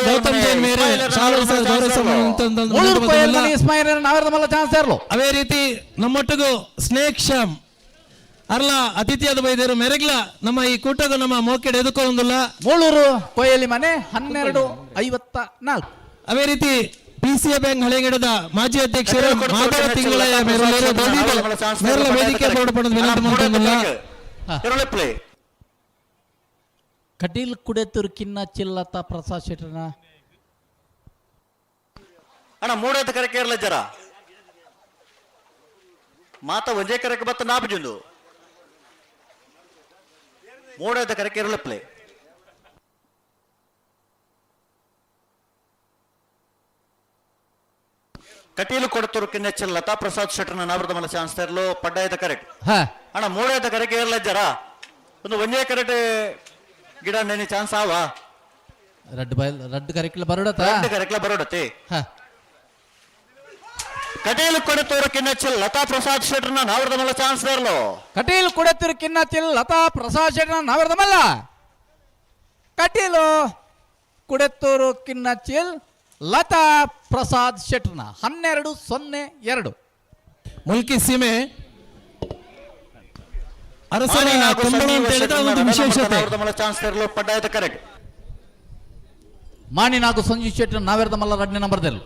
ಗೌತಮ್ ಜೈನ್ ಮೇರೆ ಶಾಲು ಗೌರವ. ಅದೇ ರೀತಿ ನಮ್ಮೊಟ್ಟಿಗೂ ಸ್ನೇಕ್ ಶ್ಯಾಮ್ ಅರ್ಲ ಅತಿಥಿಯಾದ ಬೈದರು ಮೆರಗ್ಲ ನಮ್ಮ ಈ ಕೂಟದ ನಮ್ಮ ಮೋಕೆಡೆ ಎದುಕೊಂದಿಲ್ಲ. ಮೂಳೂರು ಕೊಯ್ಯಲಿ ಮನೆ 12:54. ಅದೇ ರೀತಿ ಪಿಸಿಎ ಬ್ಯಾಂಕ್ ಹಳೆಗಡದ ಮಾಜಿ ಅಧ್ಯಕ್ಷರು ಮಾಧವ ತಿಂಗಳ ಮೇರಲ ವೇದಿಕೆ ಹೊರಡಪಡೋದು ವಿನಂತಿ ಮಾಡ್ಕೊಂಡಿಲ್ಲ. ಕಟೀಲ್ ಕುಡೆತೂರು ಕಿನ್ನ ಚಿಲ್ಲತ ಪ್ರಸಾದ್ ಶೆಟ್ಟರ್ನ ಅಣ್ಣ ಮೂಡದ ಕರೆ ಕೇರಳ ಜರ ಮಾತ ಒಂದೇ ಕರೆಗೆ ಬತ್ತ ನಾಪಜುಂದು ಮೂಡದ ಕರೆ ಕೇರಳ ಪ್ಲೇ. ಕಟೀಲು ಕೊಡತೂರು ಕಿನ್ನೆಚ್ಚಲ್ ಲತಾ ಪ್ರಸಾದ್ ಶೆಟ್ಟರ್ನ ನಾವೃತಮಲ್ಲ ಚಾನ್ಸ್ ತರಲು ಪಡ್ಡಾಯದ ಕರೆಕ್ಟ್. ಅಣ್ಣ ಮೂಡದ ಕರೆ ಕೇರಳ ಜರ ಒಂದು ಒಂದೇ ಕರೆಕ್ಟ್ ಗಿಡ ನೆನೆ ಚಾನ್ಸ್ ಆವ ರಡ್ಡು ಬೈಲ್ ರಡ್ಡು ಕರೆಕ್ಲ ಬರೋಡತ ರಡ್ಡು ಕರೆಕ್ಲ ಬರೋಡತಿ. ಕಟೀಲು ಕೊಡತೂರು ಕಿನ್ನಚಿಲ್ ಲತಾ ಪ್ರಸಾದ್ ಶೆಟ್ಟರ್ನ ನಾವೃತಮಲ್ಲ ಚಾನ್ಸ್ ತರಲು. ಕಟೀಲು ಕೊಡತೂರು ಕಿನ್ನಚಿಲ್ ಲತಾ ಪ್ರಸಾದ್ ಶೆಟ್ಟರ್ನ ನಾವೃತಮಲ್ಲ. ಕಟೀಲು ಕುಡೆತ್ತೂರು ಕಿನ್ನಚಿಲ್ ಲತಾ ಪ್ರಸಾದ್ ಶೆಟ್ಟರ್ನ 12:02. ಮುಲ್ಕಿ ಸೀಮೆ ಅರಸನ ಕಂಬಳ ಅಂತ ಹೇಳಿದ್ರೆ ಒಂದು ವಿಶೇಷತೆ. ಚಾನ್ಸ್ ತರಲು ಪಡ್ಡಾಯದ ಕರೆಕ್ಟ್. ಮಾಣಿ ನಾಗು ಸಂಜೀವ್ ಶೆಟ್ಟರ್ ನಾವೆರ್ದ ಮಲ್ಲ ರಡ್ನೇ ನಂಬರ್ದಲ್ಲಿ.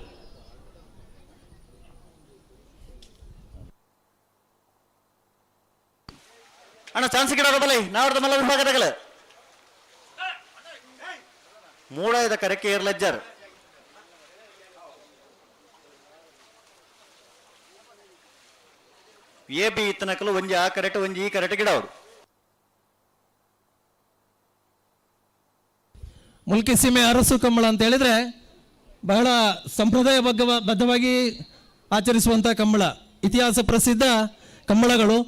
ಅಣ್ಣ ಚಾನ್ಸ್ ಗಿಡ ಬಲೆ ನಾವೆರ್ದ ಮಲ್ಲ ವಿಭಾಗದಗಳ ಮೂಡಾಯದ ಕರೆಕ್ಕೆ ಏರ್ಲಜ್ಜರ್. ಎ ಬಿ ಇತ್ತನಕಲು ಒಂಜಿ ಆ ಕರೆಕ್ಟ್ ಒಂಜಿ ಈ ಕರೆಕ್ಟ್ ಗಿಡ ಅವರು. ಮುಲ್ಕಿ ಸೀಮೆ ಅರಸು ಕಂಬಳ ಅಂತ ಹೇಳಿದ್ರೆ ಬಹಳ ಸಂಪ್ರದಾಯ ಬದ್ಧವಾಗಿ ಆಚರಿಸುವಂಥ ಕಂಬಳ, ಇತಿಹಾಸ ಪ್ರಸಿದ್ಧ ಕಂಬಳಗಳು.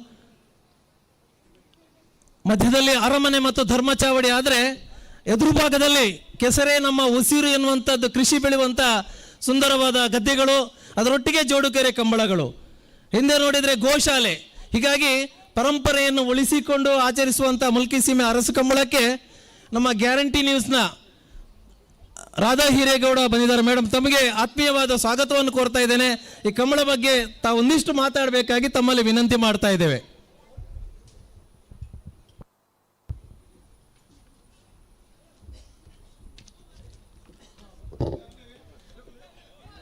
ಮಧ್ಯದಲ್ಲಿ ಅರಮನೆ ಮತ್ತು ಧರ್ಮಚಾವಡಿ ಆದರೆ ಎದುರು ಭಾಗದಲ್ಲಿ ಕೆಸರೇ ನಮ್ಮ ಉಸಿರು ಎನ್ನುವಂಥದ್ದು ಕೃಷಿ ಬೆಳೆಯುವಂಥ ಸುಂದರವಾದ ಗದ್ದೆಗಳು, ಅದರೊಟ್ಟಿಗೆ ಜೋಡುಕೆರೆ ಕಂಬಳಗಳು. ಹಿಂದೆ ನೋಡಿದರೆ ಗೋಶಾಲೆ. ಹೀಗಾಗಿ ಪರಂಪರೆಯನ್ನು ಉಳಿಸಿಕೊಂಡು ಆಚರಿಸುವಂಥ ಮುಲ್ಕಿ ಸೀಮೆ ಅರಸು ಕಂಬಳಕ್ಕೆ ನಮ್ಮ ಗ್ಯಾರಂಟಿ ನ್ಯೂಸ್ನ ರಾಧಾ ಹಿರೇಗೌಡ ಬಂದಿದ್ದಾರೆ. ಮೇಡಮ್, ತಮಗೆ ಆತ್ಮೀಯವಾದ ಸ್ವಾಗತವನ್ನು ಕೋರ್ತಾ ಇದ್ದೇನೆ. ಈ ಕಂಬಳ ಬಗ್ಗೆ ತಾವು ಒಂದಿಷ್ಟು ಮಾತಾಡಬೇಕಾಗಿ ತಮ್ಮಲ್ಲಿ ವಿನಂತಿ ಮಾಡ್ತಾ ಇದ್ದೇವೆ.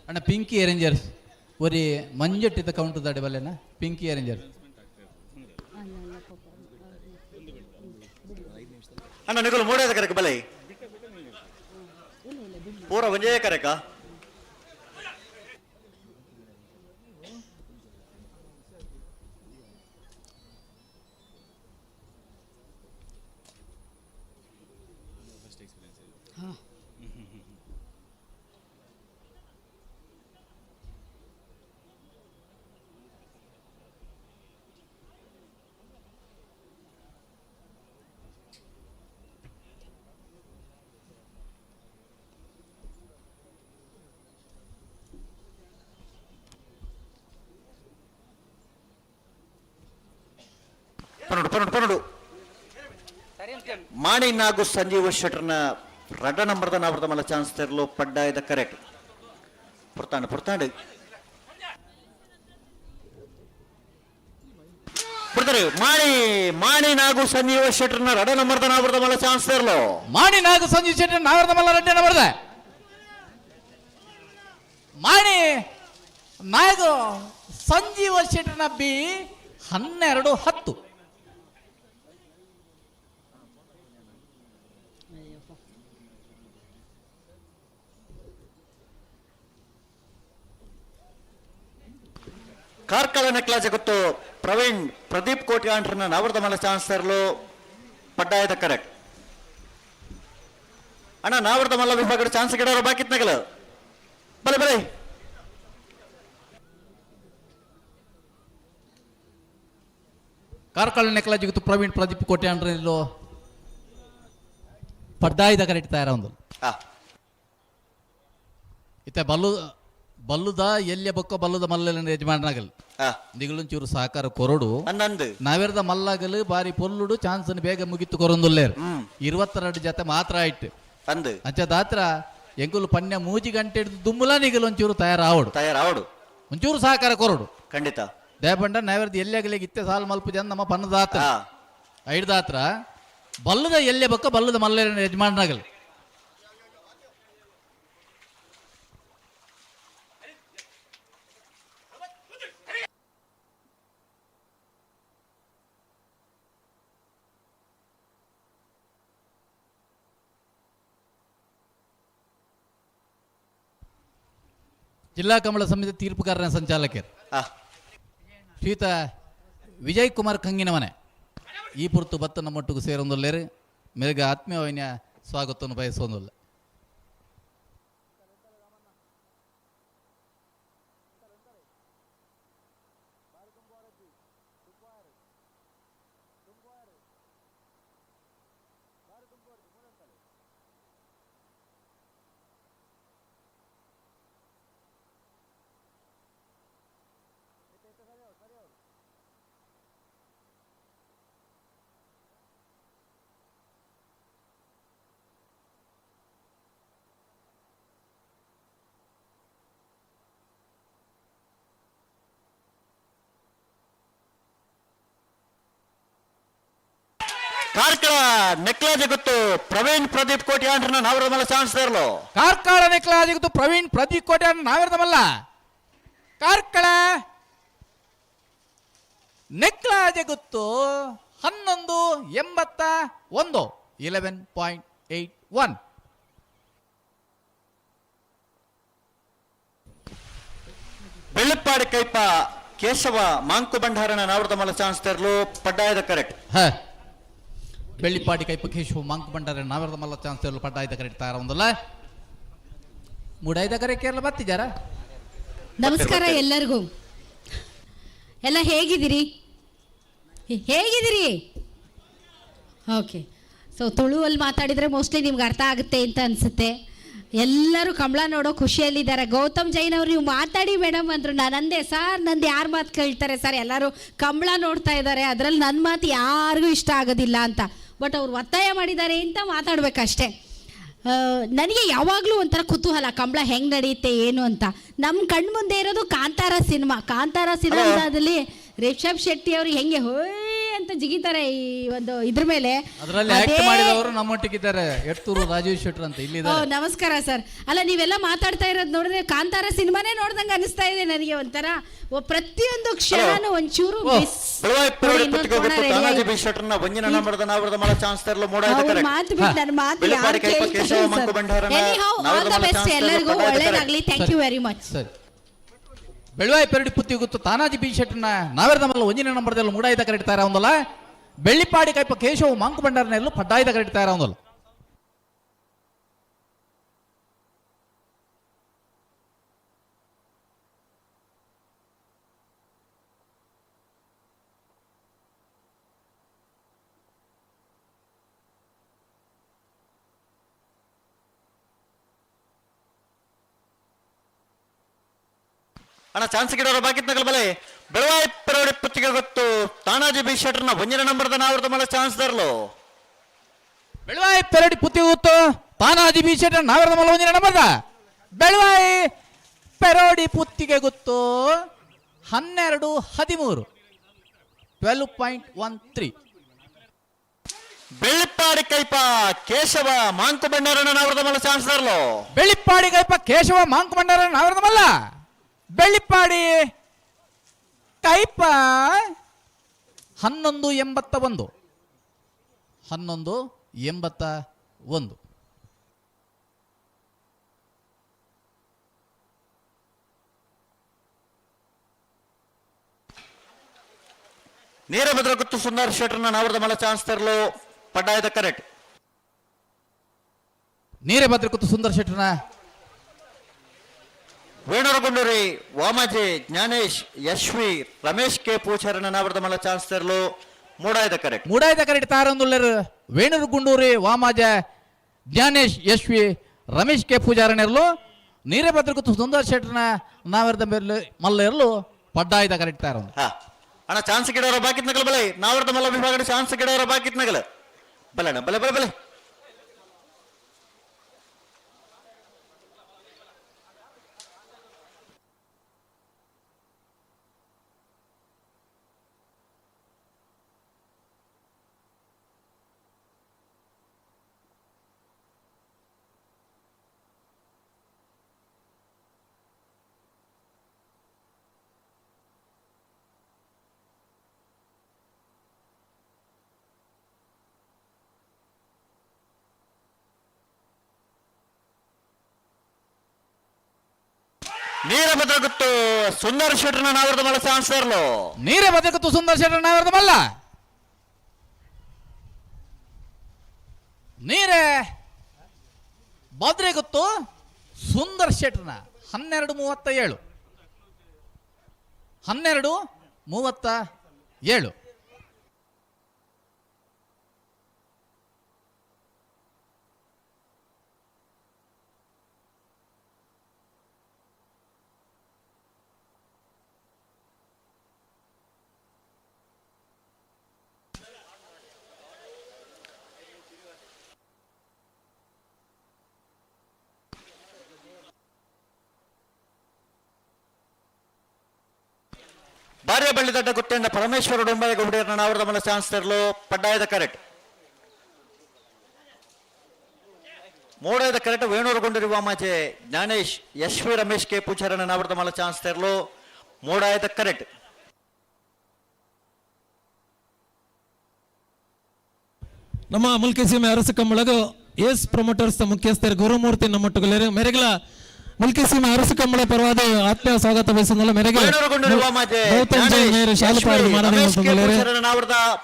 ಅಣ್ಣ ಪಿಂಕಿ ಅರೇಂಜರ್ಸ್ ಒರಿ ಮಂಜಟ್ಟಿದ ಕೌಂಟರ್ ದಾಡಿ ಬಲ್ಲೆನ ಪಿಂಕಿ ಅರೇಂಜರ್. ಅಣ್ಣ ನಿಗುಲು ಮೂಡೇದ ಕರೆಕ ಬಲೆ ಪೂರ ಒಂಜೇ ಕರೆಕ. ಪನ್ನಡು ಪನ್ನಡು ಪನ್ನಡು ಮಾಣಿ ನಾಗು ಸಂಜೀವ ಶೆಟ್ಟರ್ನ ರಡ್ಡ ನಂಬರ್ದ ನಾವೃತ ಮಲ್ಲ ಚಾನ್ಸ್ ತೆರಲು ಪಡ್ಡಾಯದ ಕರೆಕ್ಟ್. ಪುರ್ತಾಂಡು ಪುರ್ತಾಂಡು ಬಿಡ್ತಾರೆ. ಮಾಣಿ ಮಾಣಿ ನಾಗು ಸಂಜೀವ ಶೆಟ್ಟರ್ನ ರಡ ನಂಬರ್ದ ನಾವರದ ಮಲ್ಲ ಚಾನ್ಸ್ ತರಲು. ಮಾಣಿ ನಾಗು ಸಂಜೀವ್ ಶೆಟ್ಟರ್ ನಾವರದ ಮಲ್ಲ ರಡ್ಡೆ ನಂಬರ್ದ. ಮಾಣಿ ನಾಗು ಸಂಜೀವ ಶೆಟ್ಟರ್ನ ಬಿ 12 10. ಕಾರ್ಕಳ ನೆಕ್ಲಾಜೆ ಗೊತ್ತು ಪ್ರವೀಣ್ ಪ್ರದೀಪ್ ಕೋಟಿ ಆಂಟ್ರನ ನವರದ ಮಲ್ಲ ಚಾನ್ಸ್ ತರಲು ಪಡ್ಡಾಯದ ಕರೆಕ್ಟ್. ಅಣ್ಣ ನಾವರದ ಮಲ್ಲ ವಿಭಾಗದ ಚಾನ್ಸ್ ಗಿಡವರು ಬಾಕಿ ನಗಲು ಬಲೆ ಬಲೆ. ಕಾರ್ಕಳ ನೆಕ್ಲಾಜೆ ಗೊತ್ತು ಪ್ರವೀಣ್ ಪ್ರದೀಪ್ ಕೋಟಿ ಆಂಟ್ರನಿಲ್ಲೋ ಪಡ್ಡಾಯದ ಕರೆಕ್ಟ್ ತಯಾರ ಒಂದು ಇತ್ತ ಬಲ್ಲು ಬಲ್ಲುದ ಎಲ್ಲಿಯ ಬೊಕ್ಕ ಬಲ್ಲುದ ಮಲ್ಲ ಯಜಮಾನನಾಗಲ್ ನಿಗಳೊಂಚೂರು ಸಹಕಾರ ಕೊರಡು ನಾವೆರದ ಮಲ್ಲಾಗಲು ಬಾರಿ ಪೊಲ್ಲುಡು ಚಾನ್ಸ್ ಬೇಗ ಮುಗಿತು ಕೊರೊಂದುಲ್ಲೇರು 22 ಜೊತೆ ಮಾತ್ರ ಆಯ್ತು ಅಂಚ ದಾತ್ರ ಎಂಗುಲು ಪನ್ಯ 3 ಗಂಟೆ ಹಿಡಿದು ದುಮ್ಮುಲ ನಿಗಲು ಒಂಚೂರು ತಯಾರಾವಡು ಒಂಚೂರು ಸಹಕಾರ ಕೊರಡು ಖಂಡಿತ ದೇಪಂಡ ನಾವೆರದ ಎಲ್ಲಿಯಾಗಲಿ ಇತ್ತೆ ಸಾಲು ಮಲ್ಪ ಜನ ನಮ್ಮ ಪನ್ನದಾತ್ರ ಐಡ್ದಾತ್ರ ಬಲ್ಲದ ಎಲ್ಲಿಯ ಬೊಕ್ಕ ಬಲ್ಲದ ಮಲ್ಲ ಯಜಮಾನನಾಗಲ್. ಜಿಲ್ಲಾ ಕಮಲ ಸಮಿತಿ ತೀರ್ಪುಗಾರನ ಸಂಚಾಲಕರು ಶ್ರೀತ ವಿಜಯ್ ಕುಮಾರ್ ಕಂಗಿನಮನೆ ಈ ಪುರ್ತು ಬತ್ತ ನಮ್ಮೊಟ್ಟಿಗೆ ಸೇರೊಂದುಲ್ಲೇರು ಮೇರೆಗೆ ಆತ್ಮೀಯವಾಯಿನ ಸ್ವಾಗತವನ್ನು ಬಯಸೊಂದುಲ್ಲ. ಕಾರ್ಕಳ ನೆಕ್ಲಾಜೆ ಗೊತ್ತು ಪ್ರವೀಣ್ ಪ್ರದೀಪ್ ಕೋಟಿ ಆಂಟ್ರನ ನಾವರದ ಮಲ್ಲ ಚಾನ್ಸ್ ತರಲು. ಕಾರ್ಕಳ ನೆಕ್ಲಾಜೆ ಗೊತ್ತು ಪ್ರವೀಣ್ ಪ್ರದೀಪ್ ಕೋಟಿ ನಾವರದ ಮಲ್ಲ. ಕಾರ್ಕಳ ನೆಕ್ಲಾಜೆ ಗೊತ್ತು 11.81 11.81. ಬೆಳ್ಳಪ್ಪಾಡಿ ಕೈಪ ಕೇಶವ ಮಾಂಕು ಭಂಡಾರನ ನಾವರದ ಮಲ್ಲ ಚಾನ್ಸ್ ತರಲು ಪಡ್ಡಾಯದ ಕರೆಕ್ಟ್. ಬೆಳ್ಳಿಪಾಡಿ ಕೈಪ ಕೇಶವ ಮಾಂಕು ಭಂಡಾರ ನಾವರದ ಮಲ್ಲ ಚಾನ್ಸ್ ತರಲು ಪಡ್ಡಾಯದ ಕರೆಕ್ಟ್ ತಯಾರ ಒಂದಲ್ಲ ಮೂಡಾಯ್ದ ಕರೆ ಕೇರಳ ಬತ್ತಿದ್ದಾರಾ. ನಮಸ್ಕಾರ ಎಲ್ಲರಿಗೂ. ಎಲ್ಲ ಹೇಗಿದ್ದೀರಿ? ಹೇಗಿದ್ದೀರಿ? ಓಕೆ. ಸೊ ತುಳುವಲ್ಲಿ ಮಾತಾಡಿದರೆ ಮೋಸ್ಟ್ಲಿ ನಿಮ್ಗೆ ಅರ್ಥ ಆಗುತ್ತೆ ಅಂತ ಅನಿಸುತ್ತೆ. ಎಲ್ಲರೂ ಕಮಲ ನೋಡೋ ಖುಷಿಯಲ್ಲಿದ್ದಾರೆ. ಗೌತಮ್ ಜೈನ್ ಅವರು ನೀವು ಮಾತಾಡಿ ಮೇಡಮ್ ಅಂದರು. ನಾನು ಅಂದೆ ಸರ್ ನಂದು ಯಾರು ಮಾತು ಕೇಳ್ತಾರೆ ಸರ್, ಎಲ್ಲರೂ ಕಮಲ ನೋಡ್ತಾ ಇದ್ದಾರೆ, ಅದರಲ್ಲಿ ನನ್ನ ಮಾತು ಯಾರಿಗೂ ಇಷ್ಟ ಆಗೋದಿಲ್ಲ ಅಂತ. ಬಟ್ ಅವ್ರು ಒತ್ತಾಯ ಮಾಡಿದ್ದಾರೆ ಅಂತ ಮಾತಾಡಬೇಕಷ್ಟೇ. ನನಗೆ ಯಾವಾಗಲೂ ಒಂಥರ ಕುತೂಹಲ, ಕಂಬಳ ಹೆಂಗೆ ನಡೆಯುತ್ತೆ ಏನು ಅಂತ. ನಮ್ಮ ಕಣ್ಮುಂದೆ ಇರೋದು ಕಾಂತಾರ ಸಿನಿಮಾ. ಕಾಂತಾರ ಸಿನಿಮಾದಲ್ಲಿ ರಿಷಬ್ ಶೆಟ್ಟಿ ಅವರು ಹೆಂಗೆ ಹೋಯ್ ಅಂತ ಜಿಗಿತಾರೆ ಈ ಒಂದು ಇದ್ರ ಮೇಲೆ. ಅದರಲ್ಲಿ ಆಕ್ಟ್ ಮಾಡಿದವರು ನಮ್ಮೊಟ್ಟಿಗಿದ್ದಾರೆ, ಎತ್ತೂರು ರಾಜೀವ್ ಶೆಟ್ಟರ್ ಅಂತ ಇಲ್ಲಿ ಇದ್ದಾರೆ. ನಮಸ್ಕಾರ ಸರ್. ಅಲ್ಲ, ನೀವೆಲ್ಲ ಮಾತಾಡ್ತಾ ಇರೋದು ನೋಡಿದ್ರೆ ಕಾಂತಾರ ಸಿನಿಮಾನೇ ನೋಡ್ದಂಗೆ ಅನಿಸ್ತಾ ಇದೆ ನನಗೆ ಒಂಥರ. ಪ್ರತಿಯೊಂದು ಕ್ಷಣನೂ ಒಂಚೂರು ಮಾತು ಬಿಟ್ಟು ನನ್ನ ಮಾತು ಯಾರು ಕೇಳ್ತಾರೆ. Anyhow, all the best, ಎಲ್ಲರಿಗೂ ಒಳ್ಳೇದಾಗ್ಲಿ. Thank you very much. ಸರಿ, ಬೆಳ್ವಾಯಿ ಪೆರಡಿ ಪುತ್ತಿ ಗೊತ್ತು ತಾನಾಜಿ ಬಿ ಶೆಟ್ಟರ್ನ ನಾವೆರದ ಮಲ್ಲ ಒಂದಿನ ನಂಬರ್ದಲ್ಲಿ ಮೂಡಾಯ್ದ ಕರೆಡ್ತಾರೆ ಒಂದಲ್ಲ. ಬೆಳ್ಳಿಪಾಡಿ ಕೈಪ ಕೇಶವ ಮಾಂಕು ಭಂಡಾರನೆಲ್ಲೂ ಪಡ್ಡಾಯ್ದ ಕರೆಡ್ತಾರೆ ಒಂದಲ್ಲ. ಅಣ್ಣ ಚಾನ್ಸ್ ಗಿಡವರ ಬಾಕಿ ನಗಲ ಬಲೆ ಬೆಳವಾಯಿ ಪೆರಡಿ ಪುತ್ತಿಗೆ ಗೊತ್ತು ತಾನಾಜಿ ಬಿ ಶೆಟ್ಟರ್ನ ಒಂದಿನ ನಂಬರ್ದ ನಾವರದ ಮಲ್ಲ ಚಾನ್ಸ್ ತರಲು. ಬೆಳವಾಯಿ ಪೆರಡಿ ಪುತ್ತಿಗೆ ಗೊತ್ತು ತಾನಾಜಿ ಬಿ ಶೆಟ್ಟರ್ ನಾವರದ ಮಲ್ಲ ಒಂದಿನ ನಂಬರ್ದ. ಬೆಳವಾಯಿ ಪೆರೋಡಿ ಪುತ್ತಿಗೆ ಗೊತ್ತು 12-13 12.13. Bellippadi Kaipa Keshava Manku ಬಂಡಾರನ ನಾವರದ ಮಲ್ಲ ಚಾನ್ಸಲರ್ಲು. ಬೆಳ್ಳಿಪ್ಪಾಡಿ ಕೈಪ ಕೇಶವ ಮಾಂಕು ಬಂಡಾರನ ನಾವರದ ಮಲ್ಲ. ಬೆಳ್ಳಿಪ್ಪಾಡಿ ಕೈಪ 11.81. 11.81. ನೀರಭದ್ರ ಗುತ್ತು ಸುಂದರ್ ಶೆಟ್ಟರ್ನ ನಾವರದ ಮಲ್ಲ ಚಾನ್ಸ್ ತರಲು ಪಡ್ಡಾಯದ ಕರೆಕ್ಟ್. ನೀರಭದ್ರ ಗುತ್ತು ಸುಂದರ್ ಶೆಟ್ಟರ್ನ ವೇಣುರಗುಂಡೂರಿ ವಾಮಾಜೆ ಜ್ಞಾನೇಶ್ ಯಶ್ವಿ ರಮೇಶ್ ಕೆ ಪೂಚಾರನ ನಾವರದ ಮಲ್ಲ ಚಾನ್ಸ್ ತರಲು ಮೂಡಾಯದ ಕರೆಕ್ಟ್. ಮೂಡಾಯದ ಕರೆಕ್ಟ್ ತಾರಂದುಳ್ಳರು ವೇಣೂರು ಗುಂಡೂರಿ ವಾಮಾಜ ಜ್ಞಾನೇಶ್ ಯಶ್ವಿ ರಮೇಶ್ ಕೆ ಪೂಜಾರನಿರಲು ನೀರಭದ್ರ ಗುತ್ತು ಸುಂದರ್ ಶೆಟ್ಟರ್ನ ನಾವರದ ಮಲ್ಲ ಇರಲು ಪಡ್ಡಾಯದ ಕರೆಕ್ಟ್ ತಾರಂದು. ಅಣ್ಣ ಚಾನ್ಸ್ ಗಿಡವರ ಬಾಕಿತ್ ನಗಲ ಬಲೆ ನಾವರದ ಮಲ್ಲ ವಿಭಾಗದ ಚಾನ್ಸ್ ಗಿಡವರ ಬಾಕಿತ್ ನಗಲ ಬಲೆ ಅಣ್ಣ ಬಲೆ ಬಲೆ ಬಲೆ. ನೀರಭದ್ರ ಗುತ್ತು ಸುಂದರ್ ಶೆಟ್ಟರ್ನ ನಾವರದ ಮಲ್ಲ ಚಾನ್ಸಲರ್ಲು. ನೀರಭದ್ರ ಗುತ್ತು ಸುಂದರ್ ಶೆಟ್ಟರ್ನ ನಾವರದ ಮಲ್ಲ. ನೀರೇ ಭದ್ರೆಗುತ್ತು ಸುಂದರ್ ಶೆಟ್ಟರ್ನ 12.37. 12.37. ಭಾರ್ಯ ಬಳ್ಳಿದಡ್ಡ ಗುತ್ತೆಂಡ ಪರಮೇಶ್ವರ ಡೊಂಬಾಯ ಗುಡಿಯರ್ನ ನಾವರದ ಮಲ್ಲ ಚಾನ್ಸ್ ತರಲು ಪಡ್ಡಾಯದ ಕರೆಕ್ಟ್. ಮೂಡಾಯದ ಕರೆಕ್ಟ್ ವೇಣೂರು ಗುಂಡೂರಿ ವಾಮಾಜೆ ಜ್ಞಾನೇಶ್ ಯಶ್ವಿ ರಮೇಶ್ ಕೆ ಪೂಜಾರನ ನಾವರದ ಮಲ್ಲ ಚಾನ್ಸ್ ತರಲು ಮೂಡಾಯದ ಕರೆಕ್ಟ್. ನಮ್ಮ ಮುಲ್ಕಿ ಸೀಮೆ ಅರಸು ಕಂಬಳಗ ಎಸ್ ಪ್ರಮೋಟರ್ಸ್ ಮುಖ್ಯಸ್ಥರು ಗುರುಮೂರ್ತಿ ನಮ್ಮೊಟ್ಟುಗಲೇರು ಮೆರೆಗಲ ಮುಲ್ಕಿ ಸೀಮೆ ಅರಸು ಕಂಬಳ ಪರವಾದ ಆತ್ಮೀಯ ಸ್ವಾಗತ ಬಯಸುವುದಲ್ಲ ಮೆರೆಗೆ ಗೌತಮ್ ಜೈನ್ ಮೇರೆ ಶಾಲುಪಾಡಿ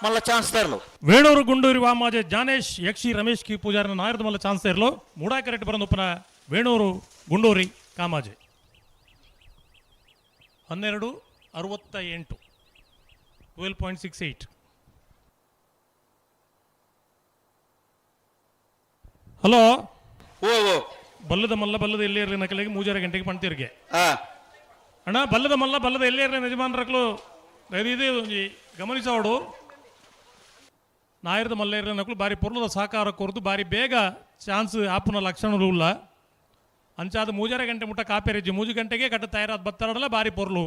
ಮಲ್ಲ ಚಾನ್ಸ್ ತರಲು ವೇಣೂರು ಗುಂಡೂರಿ ವಾಮಾಜೆ ಜ್ಞಾನೇಶ್ ಯಕ್ಷಿ ರಮೇಶ್ ಕಿ ಪೂಜಾರನ ನಾಯರದ ಮಲ್ಲ ಚಾನ್ಸ್ ತರಲು ಮೂಡಾ ಕರೆಕ್ಟ್ ಬರಂದೊಪ್ಪನ ವೇಣೂರು ಗುಂಡೂರಿ ಕಾಮಾಜೆ 12.68 12.68. ಹಲೋ ಓ ಓ ಬಲ್ಲದ ಮಲ್ಲ ಬಲ್ಲದ ಎಲ್ಲೇ ಇರಲಿ ನಕಲಿಗೆ 3:30 ಗಂಟೆಗೆ ಪಣ್ತಿರ್ಗೆ ಅಣ್ಣ. ಬಲ್ಲದ ಮಲ್ಲ ಬಲ್ಲದ ಎಲ್ಲೇ ಇರಲಿ ಯಜಮಾನ್ರಕ್ಲು ಇದು ಗಮನಿಸೋಡು ನಾಯರದ ಮಲ್ಲ ಇರಲಿ ನಕಲು ಬಾರಿ ಪೊರ್ಲದ ಸಹಕಾರ ಕೊರದು ಬಾರಿ ಬೇಗ ಚಾನ್ಸ್ ಆಪುನ ಲಕ್ಷಣಗಳು ಇಲ್ಲ ಅಂಚಾದ 3:30 ಗಂಟೆ ಮುಟ್ಟ ಕಾಪೇರಿಜ್ಜಿ 3 ಗಂಟೆಗೆ ಕಟ್ಟ ತಯಾರಾದ ಬತ್ತಾರಡಲ್ಲ ಬಾರಿ ಪೊರ್ಲು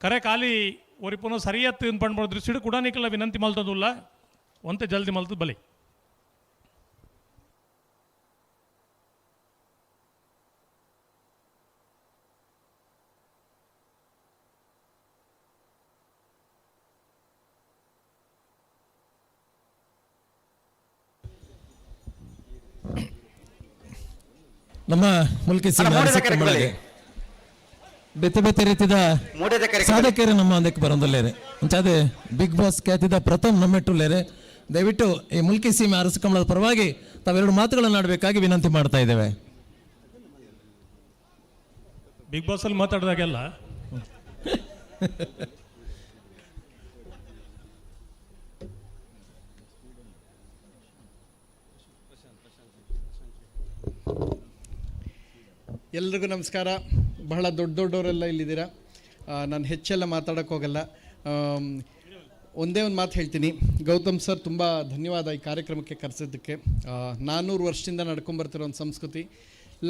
ಕರೆ ಖಾಲಿ ಒರಿಪುನ ಸರಿಯತ್ತು ಪಣ್ಬೋದು ದೃಷ್ಟಿ ಕೂಡ ನಿಕ್ಕಲ್ಲ ವಿನಂತಿ ಮಲ್ತದುಲ್ಲ ಒಂತೆ ಜಲ್ದಿ ಮಲ್ತದ ಬಲಿ. ನಮ್ಮ ಮುಲ್ಕಿ ಸೀಮೆ ಅರಸು ಕಂಬಳಗೆ ಬೇತೆ ಬೇತೆ ರೀತಿಯ ಸಾಧಕರು ನಮ್ಮ ಒಂದಕ್ಕೆ ಬರೋದಿಲ್ಲೇರೆ ಅಂಚಾದೆ ಬಿಗ್ ಬಾಸ್ ಖ್ಯಾತಿದ ಪ್ರಥಮ್ ನಮ್ಮೆಟ್ಟುಲ್ಲೇರೆ. ದಯವಿಟ್ಟು ಈ ಮುಲ್ಕಿ ಸೀಮೆ ಅರಸು ಕಂಬಳದ ಪರವಾಗಿ ತಾವೆರಡು ಮಾತುಗಳನ್ನು ಆಡಬೇಕಾಗಿ ವಿನಂತಿ ಮಾಡ್ತಾ ಇದ್ದೇವೆ. ಬಿಗ್ ಬಾಸ್ ಅಲ್ಲಿ ಮಾತಾಡಿದಾಗೆಲ್ಲ ಎಲ್ರಿಗೂ ನಮಸ್ಕಾರ. ಬಹಳ ದೊಡ್ಡ ದೊಡ್ಡವರೆಲ್ಲ ಇಲ್ಲಿದ್ದೀರಾ. ನಾನು ಹೆಚ್ಚೆಲ್ಲ ಮಾತಾಡೋಕ್ಕೆ ಹೋಗಲ್ಲ. ಒಂದೇ ಒಂದು ಮಾತು ಹೇಳ್ತೀನಿ. ಗೌತಮ್ ಸರ್, ತುಂಬ ಧನ್ಯವಾದ ಈ ಕಾರ್ಯಕ್ರಮಕ್ಕೆ ಕರೆಸಿದ್ದಕ್ಕೆ. 400 ವರ್ಷದಿಂದ ನಡ್ಕೊಂಬರ್ತಿರೋ ಒಂದು ಸಂಸ್ಕೃತಿ.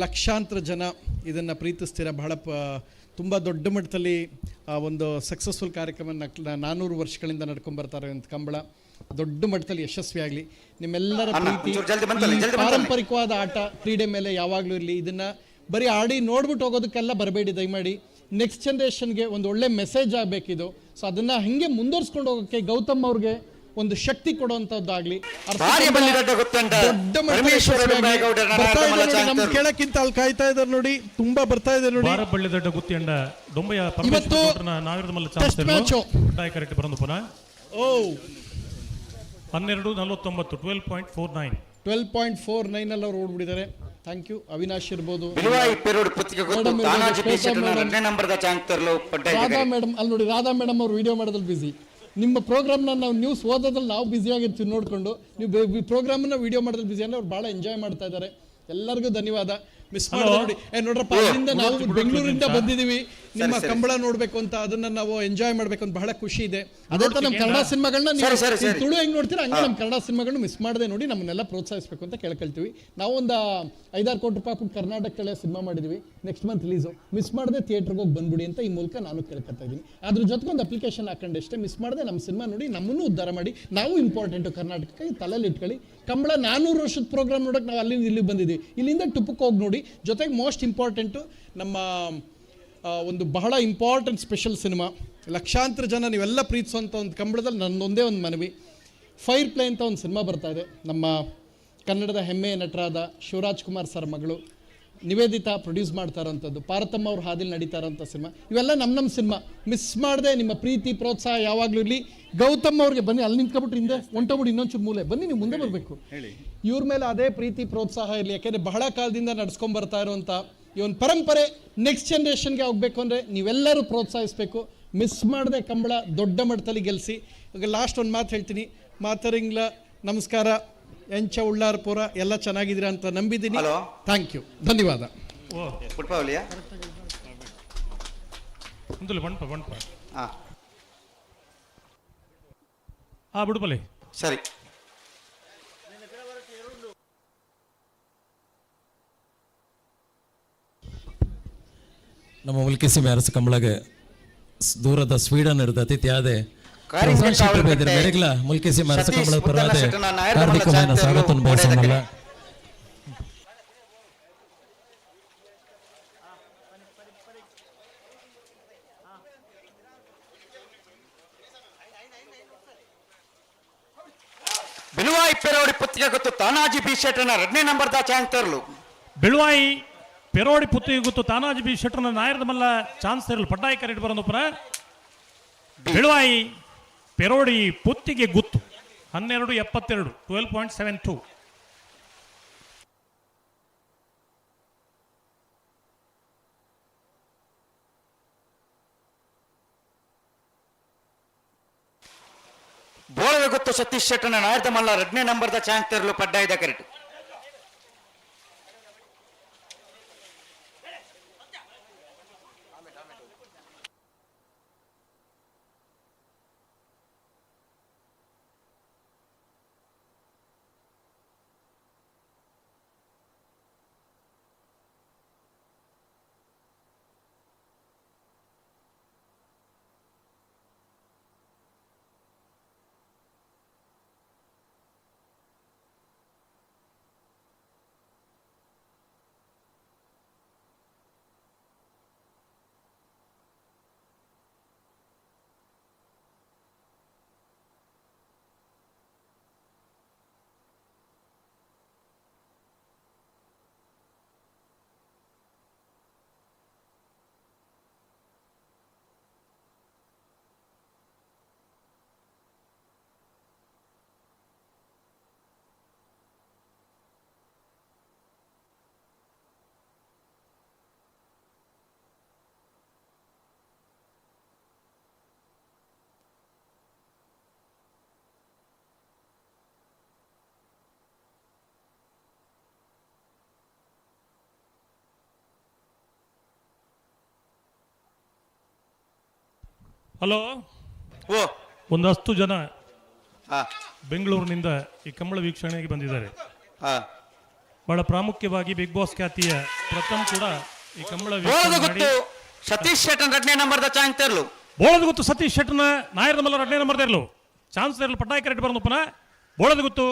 ಲಕ್ಷಾಂತರ ಜನ ಇದನ್ನು ಪ್ರೀತಿಸ್ತೀರ. ಬಹಳ ತುಂಬ ದೊಡ್ಡ ಮಟ್ಟದಲ್ಲಿ ಒಂದು ಸಕ್ಸಸ್ಫುಲ್ ಕಾರ್ಯಕ್ರಮ 400 ವರ್ಷಗಳಿಂದ ನಡ್ಕೊಂಡ್ಬರ್ತಾರೆ ಅಂತ ಕಂಬಳ ದೊಡ್ಡ ಮಟ್ಟದಲ್ಲಿ ಯಶಸ್ವಿಯಾಗಲಿ. ನಿಮ್ಮೆಲ್ಲರ ಪ್ರೀತಿ ಪಾರಂಪರಿಕವಾದ ಆಟ ಕ್ರೀಡೆ ಮೇಲೆ ಯಾವಾಗಲೂ ಇರಲಿ. ಇದನ್ನು ಬರೀ ಆಡಿ ನೋಡ್ಬಿಟ್ಟು ಹೋಗೋದಕ್ಕೆಲ್ಲ ಬರಬೇಡಿ, ದಯಮಾಡಿ. ನೆಕ್ಸ್ಟ್ ಜನ್ರೇಷನ್ಗೆ ಒಂದು ಒಳ್ಳೆ ಮೆಸೇಜ್ ಆಗಬೇಕಿದು. ಸೊ ಅದನ್ನು ಹಾಗೆ ಮುಂದುವರ್ಸ್ಕೊಂಡು ಹೋಗೋಕ್ಕೆ ಗೌತಮ್ ಅವ್ರಿಗೆ ಒಂದು ಶಕ್ತಿ ಕೊಡುವಂಥದ್ದಾಗಲಿ. ಕೇಳಕ್ಕಿಂತ ಅಲ್ಲಿ ಕಾಯ್ತಾ ಇದ್ದಾರೆ ನೋಡಿ, ತುಂಬಾ ಬರ್ತಾ ಇದೆ ನೋಡಿ. ಇವತ್ತು ಓ 12:49 12.49 12.49 ಅಲ್ಲಿ ಅವ್ರು ಓಡ್ಬಿಟ್ಟಿದ್ದಾರೆ. Thank you Avinash ಇರ್ಬೋದು, ರಾಧಾ ಮೇಡಮ್ ಅಲ್ಲಿ ನೋಡಿ, ರಾಧಾ ಮೇಡಮ್ ಅವ್ರು ವಿಡಿಯೋ ಮಾಡೋದ್ರಲ್ಲಿ ಬ್ಯುಸಿ. ನಿಮ್ಮ ಪ್ರೋಗ್ರಾಮ್ನ ನಾವು ನ್ಯೂಸ್ ಓದೋದ್ರಲ್ಲಿ ನಾವು ಬ್ಯುಸಿ ಆಗಿರ್ತೀವಿ ನೋಡಿಕೊಂಡು, ನೀವು ಪ್ರೋಗ್ರಾಮನ್ನ ವಿಡಿಯೋ ಮಾಡೋದ್ರಲ್ಲಿ ಬ್ಯುಸಿ ಅಂದರೆ ಅವ್ರು ಭಾಳ ಎಂಜಾಯ್ ಮಾಡ್ತಾ ಇದ್ದಾರೆ. ಎಲ್ಲರಿಗೂ ಧನ್ಯವಾದ. ಮಿಸ್ ಮಾಡಿ ನೋಡಿ, ನೋಡ್ರಪ್ಪ, ಅಲ್ಲಿಂದ ನಾವು ಬೆಂಗಳೂರಿಂದ ಬಂದಿದ್ದೀವಿ ನಿಮ್ಮ ಕಂಬಳ ನೋಡಬೇಕು ಅಂತ, ಅದನ್ನ ನಾವು ಎಂಜಾಯ್ ಮಾಡಬೇಕು ಅಂತ ಬಹಳ ಖುಷಿ ಇದೆ. ಅದೇ ಥರ ನಮ್ಮ ಕನ್ನಡ ಸಿನಿಮಾಗಳನ್ನ ನೀವು ತುಳು ಹೆಂಗ್ ನೋಡ್ತೀರಾ ಹಂಗೆ ನಮ್ಮ ಕನ್ನಡ ಸಿನಿಮಾಗಳನ್ನ ಮಿಸ್ ಮಾಡದೆ ನೋಡಿ ನಮ್ಮನ್ನೆಲ್ಲ ಪ್ರೋತ್ಸಾಹಿಸಬೇಕು ಅಂತ ಕೇಳ್ಕೊಳ್ತೀವಿ. ನಾವು ಒಂದು 5-6 ಕೋಟಿ ರೂಪಾಯಿ ಹಾಕ್ಬಿಟ್ಟು ಕರ್ನಾಟಕ ಸಿನಿಮಾ ಮಾಡಿದ್ವಿ, ನೆಕ್ಸ್ಟ್ ಮಂತ್ ರಿಲೀಸು. ಮಿಸ್ ಮಾಡದೆ ಥಿಯೇಟ್ರಿಗೆ ಹೋಗಿ ಬಂದ್ಬಿಡಿ ಅಂತ ಈ ಮೂಲಕ ನಾನು ಕೇಳ್ಕೊತಾ ಇದ್ದೀನಿ. ಅದ್ರ ಜೊತೆಗೆ ಒಂದು ಅಪ್ಲಿಕೇಶನ್ ಹಾಕೊಂಡಷ್ಟೇ, ಮಿಸ್ ಮಾಡದೆ ನಮ್ಮ ಸಿನಿಮಾ ನೋಡಿ ನಮ್ಮನ್ನು ಉದ್ಧಾರ ಮಾಡಿ. ನಾವು ಇಂಪಾರ್ಟೆಂಟು ಕರ್ನಾಟಕಕ್ಕೆ, ತಲೆಯಲ್ಲಿ ಇಟ್ಕೊಳ್ಳಿ. ಕಂಬಳ 400 ವರ್ಷದ ಪ್ರೋಗ್ರಾಮ್ ನೋಡೋಕೆ ನಾವು ಅಲ್ಲಿಂದ ಇಲ್ಲಿಗೆ ಬಂದಿದ್ದೀವಿ, ಇಲ್ಲಿಂದ ಟುಪ್ಪಕ್ಕೆ ಹೋಗಿ ನೋಡಿ. ಜೊತೆಗೆ ಮೋಸ್ಟ್ ಇಂಪಾರ್ಟೆಂಟು ನಮ್ಮ ಒಂದು ಬಹಳ ಇಂಪಾರ್ಟೆಂಟ್ ಸ್ಪೆಷಲ್ ಸಿನಿಮಾ, ಲಕ್ಷಾಂತರ ಜನ ನೀವೆಲ್ಲ ಪ್ರೀತಿಸುವಂಥ ಒಂದು ಕಂಬಳದಲ್ಲಿ ನನ್ನೊಂದೇ ಒಂದು ಮನವಿ, ಫೈರ್ ಪ್ಲೇ ಅಂತ ಒಂದು ಸಿನಿಮಾ ಬರ್ತಾಯಿದೆ. ನಮ್ಮ ಕನ್ನಡದ ಹೆಮ್ಮೆಯ ನಟರಾದ ಶಿವರಾಜ್ ಕುಮಾರ್ ಸರ್ ಮಗಳು ನಿವೇದಿತಾ ಪ್ರೊಡ್ಯೂಸ್ ಮಾಡ್ತಾ ಇರೋಂಥದ್ದು, ಪಾರತಮ್ಮ ಅವ್ರ ಹಾದಿಲಿ ನಡೀತಾ ಇರೋಂಥ ಸಿನಿಮಾ. ಇವೆಲ್ಲ ನಮ್ಮ ನಮ್ಮ ಸಿನಿಮಾ ಮಿಸ್ ಮಾಡದೆ ನಿಮ್ಮ ಪ್ರೀತಿ ಪ್ರೋತ್ಸಾಹ ಯಾವಾಗಲೂ ಇರಲಿ. ಗೌತಮ್ ಅವ್ರಿಗೆ ಬನ್ನಿ, ಅಲ್ಲಿ ನಿಂತ್ಕೊಬಿಟ್ರೆ ಹಿಂದೆ ಹೊಂಟೋಗ್ಬಿಡಿ, ಇನ್ನೊಂಚೂರು ಮೂಲೆ ಬನ್ನಿ, ನೀವು ಮುಂದೆ ಬರಬೇಕು. ಇವ್ರ ಮೇಲೆ ಅದೇ ಪ್ರೀತಿ ಪ್ರೋತ್ಸಾಹ ಇರಲಿ, ಯಾಕೆಂದರೆ ಬಹಳ ಕಾಲದಿಂದ ನಡ್ಸ್ಕೊಂಬರ್ತಾ ಇರೋಂಥ ಈ ಒಂದು ಪರಂಪರೆ ನೆಕ್ಸ್ಟ್ ಜನ್ರೇಷನ್ಗೆ ಹೋಗಬೇಕು ಅಂದರೆ ನೀವೆಲ್ಲರೂ ಪ್ರೋತ್ಸಾಹಿಸಬೇಕು. ಮಿಸ್ ಮಾಡದೆ ಕಂಬಳ ದೊಡ್ಡ ಮಟ್ಟದಲ್ಲಿ ಗೆಲ್ಲಿಸಿ. ಈಗ ಲಾಸ್ಟ್ ಒಂದು ಮಾತು ಹೇಳ್ತೀನಿ, ಮಾತರಿಂಗ್ಲ ನಮಸ್ಕಾರ, ಎಂಚ ಉಳ್ಳಾರ್ಪುರ ಎಲ್ಲ ಚೆನ್ನಾಗಿದ್ದೀರಾ ಅಂತ ನಂಬಿದ್ದೀನಿ. Thank you, ಧನ್ಯವಾದ. ಸರಿ, ನಮ್ಮ ಮುಲ್ಕಿ ಸೀಮೆ ಅರಸು ಕಂಬಳಗೆ ದೂರದ ಸ್ವೀಡನ್ ಇರದ ಅತಿಥಿಯಾದೆ ಮೆರೆಗ್ಲ ಮುಲ್ಕಿ ಸೀಮೆ ಅರಸು ಕಂಬಳದ ಪರವಾದ ಹಾರ್ದಿಕವಾದ ಸ್ವಾಗತವನ್ನು ಬಯಸೋಣಲ್ಲ. ಬಿಳುವಾಯಿ ಪೆರೋಡಿ ಪುತ್ತಿಗೆ ಗೊತ್ತು ತಾನಾಜಿ ಬಿ ಶೆಟ್ಟರ್ನ 2ನೇ ನಂಬರ್ದ ಚಾನ್ಸ್ ತರಲು. ಬಿಳುವಾಯಿ ಪೆರೋಡಿ ಪುತ್ತಿಗೆ ಗೊತ್ತು ತಾನಾಜಿ ಬಿ ಶೆಟ್ಟರ್ನ ನಾಯರದ ಮಲ್ಲ ಚಾನ್ಸ್ ತರಲು ಪಡ್ಡಾಯಿ ಕರೆಟ್ ಬರೋದಪ್ಪರ. ಬಿಳುವಾಯಿ ಪೆರೋಡಿ ಪುತ್ತಿಗೆ ಗುತ್ತು 12.72 12.72. ಬೋಳದ ಗೊತ್ತು ಸತೀಶ್ ಶೆಟ್ಟರ್ನ ನಾಯರದ ಮಲ್ಲ 2ನೇ ನಂಬರ್ದ ಚಾನ್ಸ್ ತರಲು ಪಡ್ಡಾಯಿದ ಕರೆಟ್. ಹಲೋ, ಒಂದಷ್ಟು ಜನ ಬೆಂಗಳೂರಿನಿಂದ ಈ ಕಂಬಳ ವೀಕ್ಷಣೆಗೆ ಬಂದಿದ್ದಾರೆ. ಬಹಳ ಪ್ರಾಮುಖ್ಯವಾಗಿ ಬಿಗ್ ಬಾಸ್ ಖ್ಯಾತಿಯ ಪ್ರಥಮ್ ಕೂಡ ಈ ಕಂಬಳ ಬೋಳದ ಗುತ್ತು ಸತೀಶ್ ಶೆಟ್ಟನ್ ಎರಡನೇ ನಂಬರ್ದ ಚಾನ್ಸ್ ತೆರಲು. ಬೋಳದ ಗುತ್ತು ಸತೀಶ್ ಶೆಟ್ಟನ ನಾಯರದ ಮಲ್ಲ ಎರಡನೇ ನಂಬರ್ ತೆರಲು ಚಾನ್ಸ್ ತೆರಲು ಪಟ್ನಾಯಕ ರೆಡ್ಡಿ ಬರೋದಪ್ಪನ. ಬೋಳದ ಗುತ್ತು,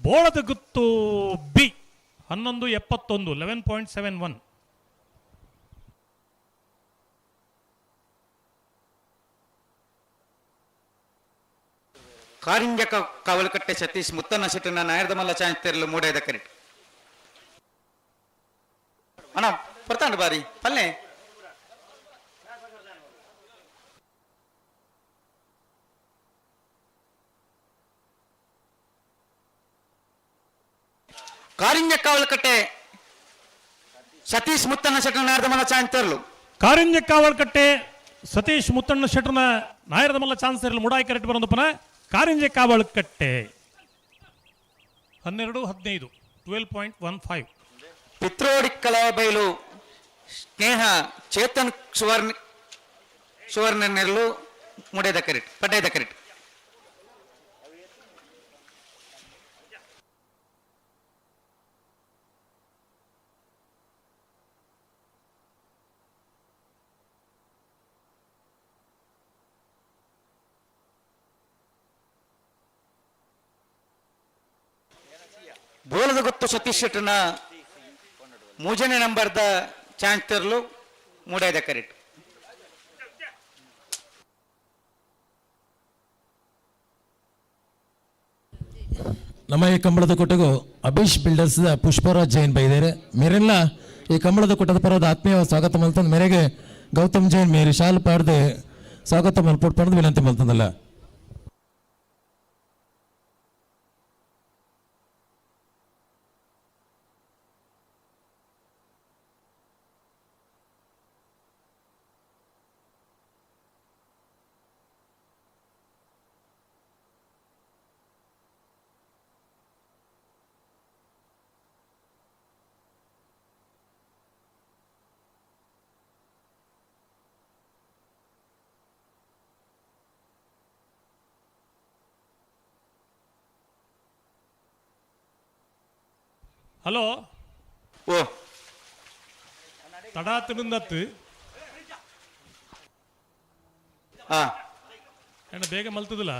ಬೋಳದ ಗುತ್ತು ಬಿ 11.71, 11.71. ಕಾರಿಂಜ ಕಾವಲಕಟ್ಟೆ ಸತೀಶ್ ಮುತ್ತನ್ನ ಶೆಟ್ಟನ ನಾಯರದ ಮಲ್ಲ ಚಾನ್ಸ್ ತೆರಲು ಮೂಡೈದ ಕರೆಕ್ಟ್. ಅಣ್ಣ ಬರ್ತಾಂಡು ಬಾರಿ ಪಲ್ಲೆ. ಕಾರಿಂಜ ಕಾವಲಕಟ್ಟೆ ಸತೀಶ್ ಮುತ್ತಣ್ಣ ಶೆಟ್ಟನ ನಾಯರದ ಮಲ್ಲ ಚಾನ್ಸ್ ತೆರಲು. ಕಾರಿಂಜ ಕಾವಲಕಟ್ಟೆ ಸತೀಶ್ ಮುತ್ತಣ್ಣ ಶೆಟ್ಟನ ನಾಯರದ ಮಲ್ಲ ಚಾನ್ಸ್ ತೆರಲು ಮುಡಾಯಿ ಕರೆಕ್ಟ್ ಬರೋದಪ್ಪನ. ಕಾರಿಂಜ ಕಾವಲಕಟ್ಟೆ 12.15, 12.15. ಪಿತ್ರೋಡಿ ಕಲಾಬೈಲು ಸ್ನೇಹ ಚೇತನ್ ಸುವರ್ಣ ಸುವರ್ಣ ನೆರಳು ಮುಡೇದ ಕರೆಕ್ಟ್ ಪಡ್ಡೈದ ಕರೆಕ್ಟ್. ಬೋಲದ ಗೊತ್ತು ಸತೀಶ್ ಶೆಟ್ಟನ ಮೂಜನೇ ನಂಬರ್ದ ಚಾನ್ಸ್ ತೆರಲು ಮೂಡೈದ ಕರೆಕ್ಟ್. ನಮ್ಮ ಈ ಕಂಬಳದ ಕೊಟ್ಟಗೂ ಅಭೀಶ್ ಬಿಲ್ಡರ್ಸ್ ಪುಷ್ಪರಾಜ್ ಜೈನ್ ಬೈದೇರೆ ಮೇರೆಲ್ಲ ಈ ಕಂಬಳದ ಕೊಟ್ಟದ ಪರದ ಆತ್ಮೀಯ ಸ್ವಾಗತ ಮಲ್ತಂದು ಮೇರೆಗೆ ಗೌತಮ್ ಜೈನ್ ಮೇರಿ ಶಾಲ್ ಪಾಡ್ದೆ ಸ್ವಾಗತ ಮಲ್ಪೊಟ್ಟು ಪಡೆದು ವಿನಂತಿ ಮಲ್ತಂದಲ್ಲ. ಹಲೋ ಓ ತಡಾ ತಿಂದತ್ತು ಏನ ಬೇಗ ಮಲ್ತದಿಲ್ಲ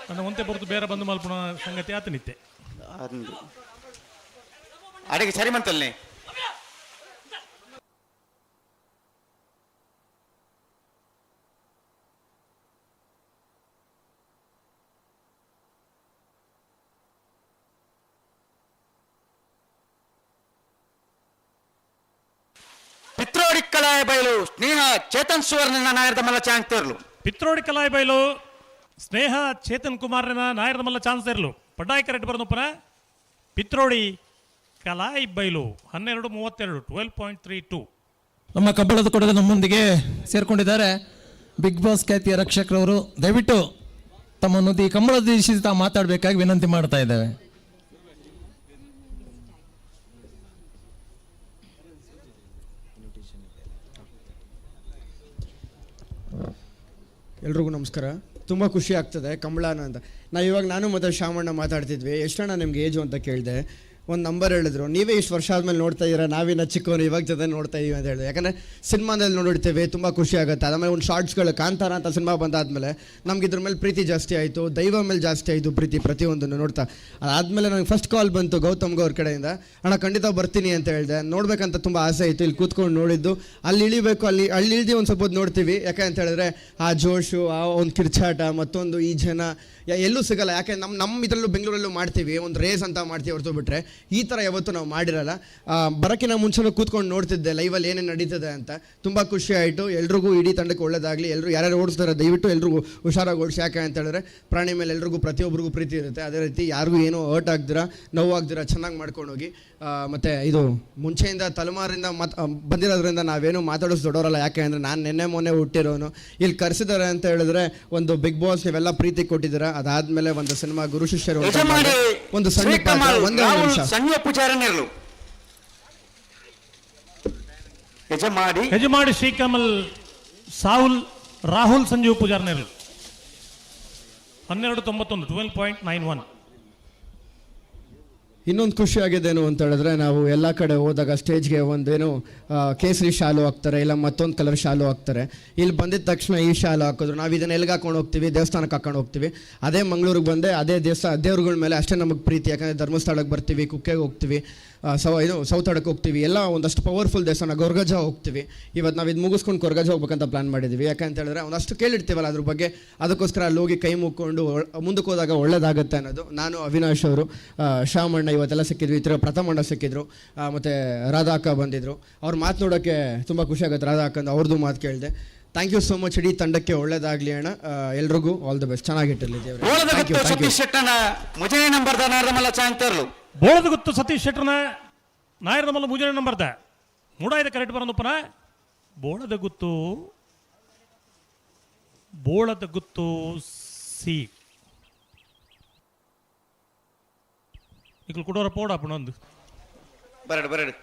ನನ್ನ ಒಂತೆ ಬರುತ್ತು ಬೇರೆ ಬಂದು ಮಲ್ಪುಣ ಸಂಗತಿ ಆತ ನಿತ್ತೆ. ಅಡಿಗೆ ಸರಿ ಮಂತಲ್ನೇ. ಪಿತ್ರೋಡಿ ಕಲಾಯ ಬಯಲು ಸ್ನೇಹ ಚೇತನ್ ಸುವರ್ಣ ನಾಯರದ ಮಲ್ಲ ಚಾನ್ಸ್ ತೆರಲು. ಪಿತ್ರೋಡಿ ಕಲಾಯ ಬಯಲು ಸ್ನೇಹ ಚೇತನ್ ಕುಮಾರ್ನ ನಾಯರದ ಮಲ್ಲ ಚಾನ್ಸ್ ತೆರಲು ಪಡ್ಡಾಯಿ ಕರೆಕ್ಟ್ ಬರೋದಪ್ಪನ. ಪಿತ್ರೋಡಿ ಕಲಾಯಿ ಬೈಲು 12.32, 12.32. ನಮ್ಮ ಕಬ್ಬಳದ ಕೊಡದ ನಮ್ಮೊಂದಿಗೆ ಸೇರ್ಕೊಂಡಿದ್ದಾರೆ ಬಿಗ್ ಬಾಸ್ ಖ್ಯಾತಿಯ ರಕ್ಷಕರವರು. ದಯವಿಟ್ಟು ತಮ್ಮನ್ನು ಈ ಕಂಬಳದ ದಿವಸ ತಾವು ಮಾತಾಡಬೇಕಾಗಿ ವಿನಂತಿ ಮಾಡ್ತಾ ಇದ್ದೇವೆ. ಎಲ್ರಿಗೂ ನಮಸ್ಕಾರ. ತುಂಬ ಖುಷಿ ಆಗ್ತದೆ ಕಂಬಳನ ಅಂತ. ನಾವು ಇವಾಗ ನಾನು ಮತ್ತು ಶ್ಯಾಮಣ್ಣ ಮಾತಾಡ್ತಿದ್ವಿ, ಎಷ್ಟಣ್ಣ ನಿಮ್ಗೆ ಏಜು ಅಂತ ಕೇಳಿದೆ. ಒಂದು ನಂಬರ್ ಹೇಳಿದ್ರು, ನೀವೇ ಇಷ್ಟು ವರ್ಷ ಆದಮೇಲೆ ನೋಡ್ತಾ ಇದ್ದೀರಾ, ನಾವಿನ್ನ ಚಿಕ್ಕವರು ಇವಾಗ ಜೊತೆ ನೋಡ್ತಾ ಇದೀವಿ ಅಂತ ಹೇಳಿದೆ. ಯಾಕಂದರೆ ಸಿನಿಮಾದಲ್ಲಿ ನೋಡಿರ್ತೀವಿ, ತುಂಬ ಖುಷಿ ಆಗುತ್ತೆ. ಆಮೇಲೆ ಒಂದು ಶಾರ್ಟ್ಸ್ಗಳು ಕಾಂತಾರ ಅಂತ ಸಿನಿಮಾ ಬಂದಾದಮೇಲೆ ನಮ್ಗೆ ಇದ್ರ ಮೇಲೆ ಪ್ರೀತಿ ಜಾಸ್ತಿ ಆಯಿತು, ದೈವ ಮೇಲೆ ಜಾಸ್ತಿ ಆಯಿತು ಪ್ರೀತಿ ಪ್ರತಿಯೊಂದನ್ನು ನೋಡ್ತಾ. ಅದಾದಮೇಲೆ ನನಗೆ ಫಸ್ಟ್ ಕಾಲ್ ಬಂತು ಗೌತಮ್ಗೆ ಅವ್ರ ಕಡೆಯಿಂದ, ಅಣ್ಣ ಖಂಡಿತ ಬರ್ತೀನಿ ಅಂತ ಹೇಳಿದೆ. ನೋಡಬೇಕಂತ ತುಂಬ ಆಸೆ ಆಯಿತು, ಇಲ್ಲಿ ಕೂತ್ಕೊಂಡು ನೋಡಿದ್ದು. ಅಲ್ಲಿ ಇಳಿಬೇಕು, ಅಲ್ಲಿ ಅಲ್ಲಿ ಇಳ್ದು ಒಂದು ಸ್ವಲ್ಪ ಹೊತ್ತು ನೋಡ್ತೀವಿ. ಯಾಕೆ ಅಂತ ಹೇಳಿದ್ರೆ ಆ ಜೋಶು, ಆ ಒಂದು ಕಿರ್ಚಾಟ, ಮತ್ತೊಂದು ಈ ಜನ ಎಲ್ಲೂ ಸಿಗಲ್ಲ. ಯಾಕೆ ನಮ್ಮ ನಮ್ಮ ಇದರಲ್ಲೂ ಬೆಂಗಳೂರಲ್ಲೂ ಮಾಡ್ತೀವಿ, ಒಂದು ರೇಸ್ ಅಂತ ಮಾಡ್ತೀವಿ ಹೊರತು ಬಿಟ್ಟರೆ ಈ ಥರ ಯಾವತ್ತೂ ನಾವು ಮಾಡಿರಲ್ಲ. ಬರೋಕ್ಕಿಂತ ಮುಂಚೆನೂ ಕೂತ್ಕೊಂಡು ನೋಡ್ತಿದ್ದೆ ಲೈವಲ್ಲಿ ಏನೇನು ನಡೀತದೆ ಅಂತ. ತುಂಬ ಖುಷಿ ಆಯಿತು. ಎಲ್ರಿಗೂ ಇಡೀ ತಂಡಕ್ಕೆ ಒಳ್ಳೇದಾಗಲಿ. ಎಲ್ಲರೂ ಯಾರ್ಯಾರು ಓಡಿಸ್ತಾರೆ ದಯವಿಟ್ಟು ಎಲ್ರಿಗೂ ಹುಷಾರಾಗಿ ಓಡಿಸಿ. ಯಾಕೆ ಅಂತ ಹೇಳಿದ್ರೆ ಪ್ರಾಣಿ ಮೇಲೆ ಎಲ್ರಿಗೂ ಪ್ರತಿಯೊಬ್ಬರಿಗೂ ಪ್ರೀತಿ ಇರುತ್ತೆ. ಅದೇ ರೀತಿ ಯಾರಿಗೂ ಏನೂ ಹರ್ಟ್ ಆಗ್ದಿರಾ, ನೋವಾಗ್ದಿರಾ ಚೆನ್ನಾಗಿ ಮಾಡ್ಕೊಂಡೋಗಿ. ಮತ್ತು ಇದು ಮುಂಚೆಯಿಂದ ತಲೆಮಾರಿಂದ ಬಂದಿರೋದ್ರಿಂದ ನಾವೇನು ಮಾತಾಡೋದು ದೊಡ್ಡವರಲ್ಲ. ಯಾಕೆ ಅಂದರೆ ನಾನು ನಿನ್ನೆ ಮೊನ್ನೆ ಹುಟ್ಟಿರೋನು. ಇಲ್ಲಿ ಕರೆಸಿದ್ದಾರೆ ಅಂತ ಹೇಳಿದ್ರೆ ಒಂದು ಬಿಗ್ ಬಾಸ್ ನೀವೆಲ್ಲ ಪ್ರೀತಿ ಕೊಟ್ಟಿದ್ದೀರಾ. ಅದಾದಮೇಲೆ ಒಂದು ಸಿನಿಮಾ ಗುರು ಶಿಷ್ಯರು ಒಂದು ಸಣ್ಣ ಪಾತ್ರ, ಒಂದೇ ಒಂದು ನಿಮಿಷ. ಸಂಜೆ ಪೂಜಾರನಿರಲು ಯಜಮಾಡಿ ಯಜಮಾಡಿ ಶ್ರೀಕಮಲ್ ಸಾಹುಲ್ ರಾಹುಲ್ ಸಂಜೀವ್ ಪೂಜಾರನಿರಲು 12.91, 12.91. ಇನ್ನೊಂದು ಖುಷಿ ಆಗಿದ್ದೇನು ಅಂತ ಹೇಳಿದ್ರೆ, ನಾವು ಎಲ್ಲ ಕಡೆ ಹೋದಾಗ ಸ್ಟೇಜ್ಗೆ ಒಂದೇನು ಕೇಸರಿ ಶಾಲು ಹಾಕ್ತಾರೆ, ಇಲ್ಲ ಮತ್ತೊಂದು ಕಲರ್ ಶಾಲು ಹಾಕ್ತಾರೆ. ಇಲ್ಲಿ ಬಂದಿದ್ದ ತಕ್ಷಣ ಈ ಶಾಲು ಹಾಕಿದ್ರು. ನಾವು ಇದನ್ನು ಎಲ್ಲಿಗೆ ಹಾಕೊಂಡು ಹೋಗ್ತೀವಿ? ದೇವಸ್ಥಾನಕ್ಕೆ ಹಾಕೊಂಡು ಹೋಗ್ತೀವಿ. ಅದೇ ಮಂಗಳೂರಿಗೆ ಬಂದೆ, ಅದೇ ದೇವಸ್ಥಾನ ದೇವ್ರುಗಳ ಮೇಲೆ ಅಷ್ಟೇ ನಮಗೆ ಪ್ರೀತಿ. ಯಾಕಂದರೆ ಧರ್ಮಸ್ಥಳಕ್ಕೆ ಬರ್ತೀವಿ, ಕುಕ್ಕೆಗೆ ಹೋಗ್ತೀವಿ, ಇದು ಸೌತಡಕ್ಕೆ ಹೋಗ್ತೀವಿ, ಎಲ್ಲ ಒಂದಷ್ಟು ಪವರ್ಫುಲ್ ದೇವಸ್ಥಾನ, ಕೊರಗಜ್ಜ ಹೋಗ್ತೀವಿ. ಇವತ್ತು ನಾವು ಇದು ಮುಗಿಸ್ಕೊಂಡು ಕೊರಗಜ್ಜ ಹೋಗ್ಬೇಕಂತ ಪ್ಲ್ಯಾನ್ ಮಾಡಿದ್ವಿ. ಯಾಕಂತ ಹೇಳಿದ್ರೆ ಒಂದಷ್ಟು ಕೇಳಿರ್ತೀವಲ್ಲ ಅದ್ರ ಬಗ್ಗೆ, ಅದಕ್ಕೋಸ್ಕರ ಅಲ್ಲಿ ಹೋಗಿ ಕೈ ಮುಕ್ಕೊಂಡು ಮುಂದಕ್ಕೆ ಹೋದಾಗ ಒಳ್ಳೇದಾಗುತ್ತೆ ಅನ್ನೋದು. ನಾನು, ಅವಿನಾಶ್ ಅವರು, ಶ್ಯಾಮಣ್ಣ ಇವತ್ತೆಲ್ಲ ಸಿಕ್ಕಿದ್ವಿ, ಈ ಥರ ಪ್ರಥಮಣ್ಣ ಸಿಕ್ಕಿದ್ರು, ಮತ್ತು ರಾಧಾ ಅಕ್ಕ ಬಂದಿದ್ದರು. ಅವ್ರ ಮಾತು ನೋಡೋಕ್ಕೆ ತುಂಬ ಖುಷಿ ಆಗುತ್ತೆ. ರಾಧಾ ಅಕ್ಕಂದು ಅವ್ರದ್ದು ಮಾತು ಕೇಳಿದೆ. Thank you so much. ಇಡೀ ತಂಡಕ್ಕೆ ಒಳ್ಳೇದಾಗಲಿ ಅಣ್ಣ, ಎಲ್ರಿಗೂ ಆಲ್ the best. ಚೆನ್ನಾಗಿಟ್ಟಿರಲಿ ದೇವ್ರೆ. Thank you, Boladaguttu thank you. Satish ಶೆಟ್ಟನ ಮುಜನೆ ನಂಬರ್ದ ನಾರದಮಲ್ಲ ಚಾಂತರ್ಲು. ಬೋಳದಗುತ್ತು ಸತೀಶ್ ಶೆಟ್ಟರ್ನ ನಾಯರದಮಲ್ಲ ಮೂಜನೆ ನಂಬರ್ದ ಮೂಡಾಯ್ದ ಕರೆಕ್ಟ್ ಬರೋದಪ್ಪನ. ಬೋಳದಗುತ್ತು, ಬೋಳದಗುತ್ತು ಸಿ ಇಕ್ಲು ಕುಡೋರ ಪೋಡ ಒಂದು. ಬರಡು ಬರಡು.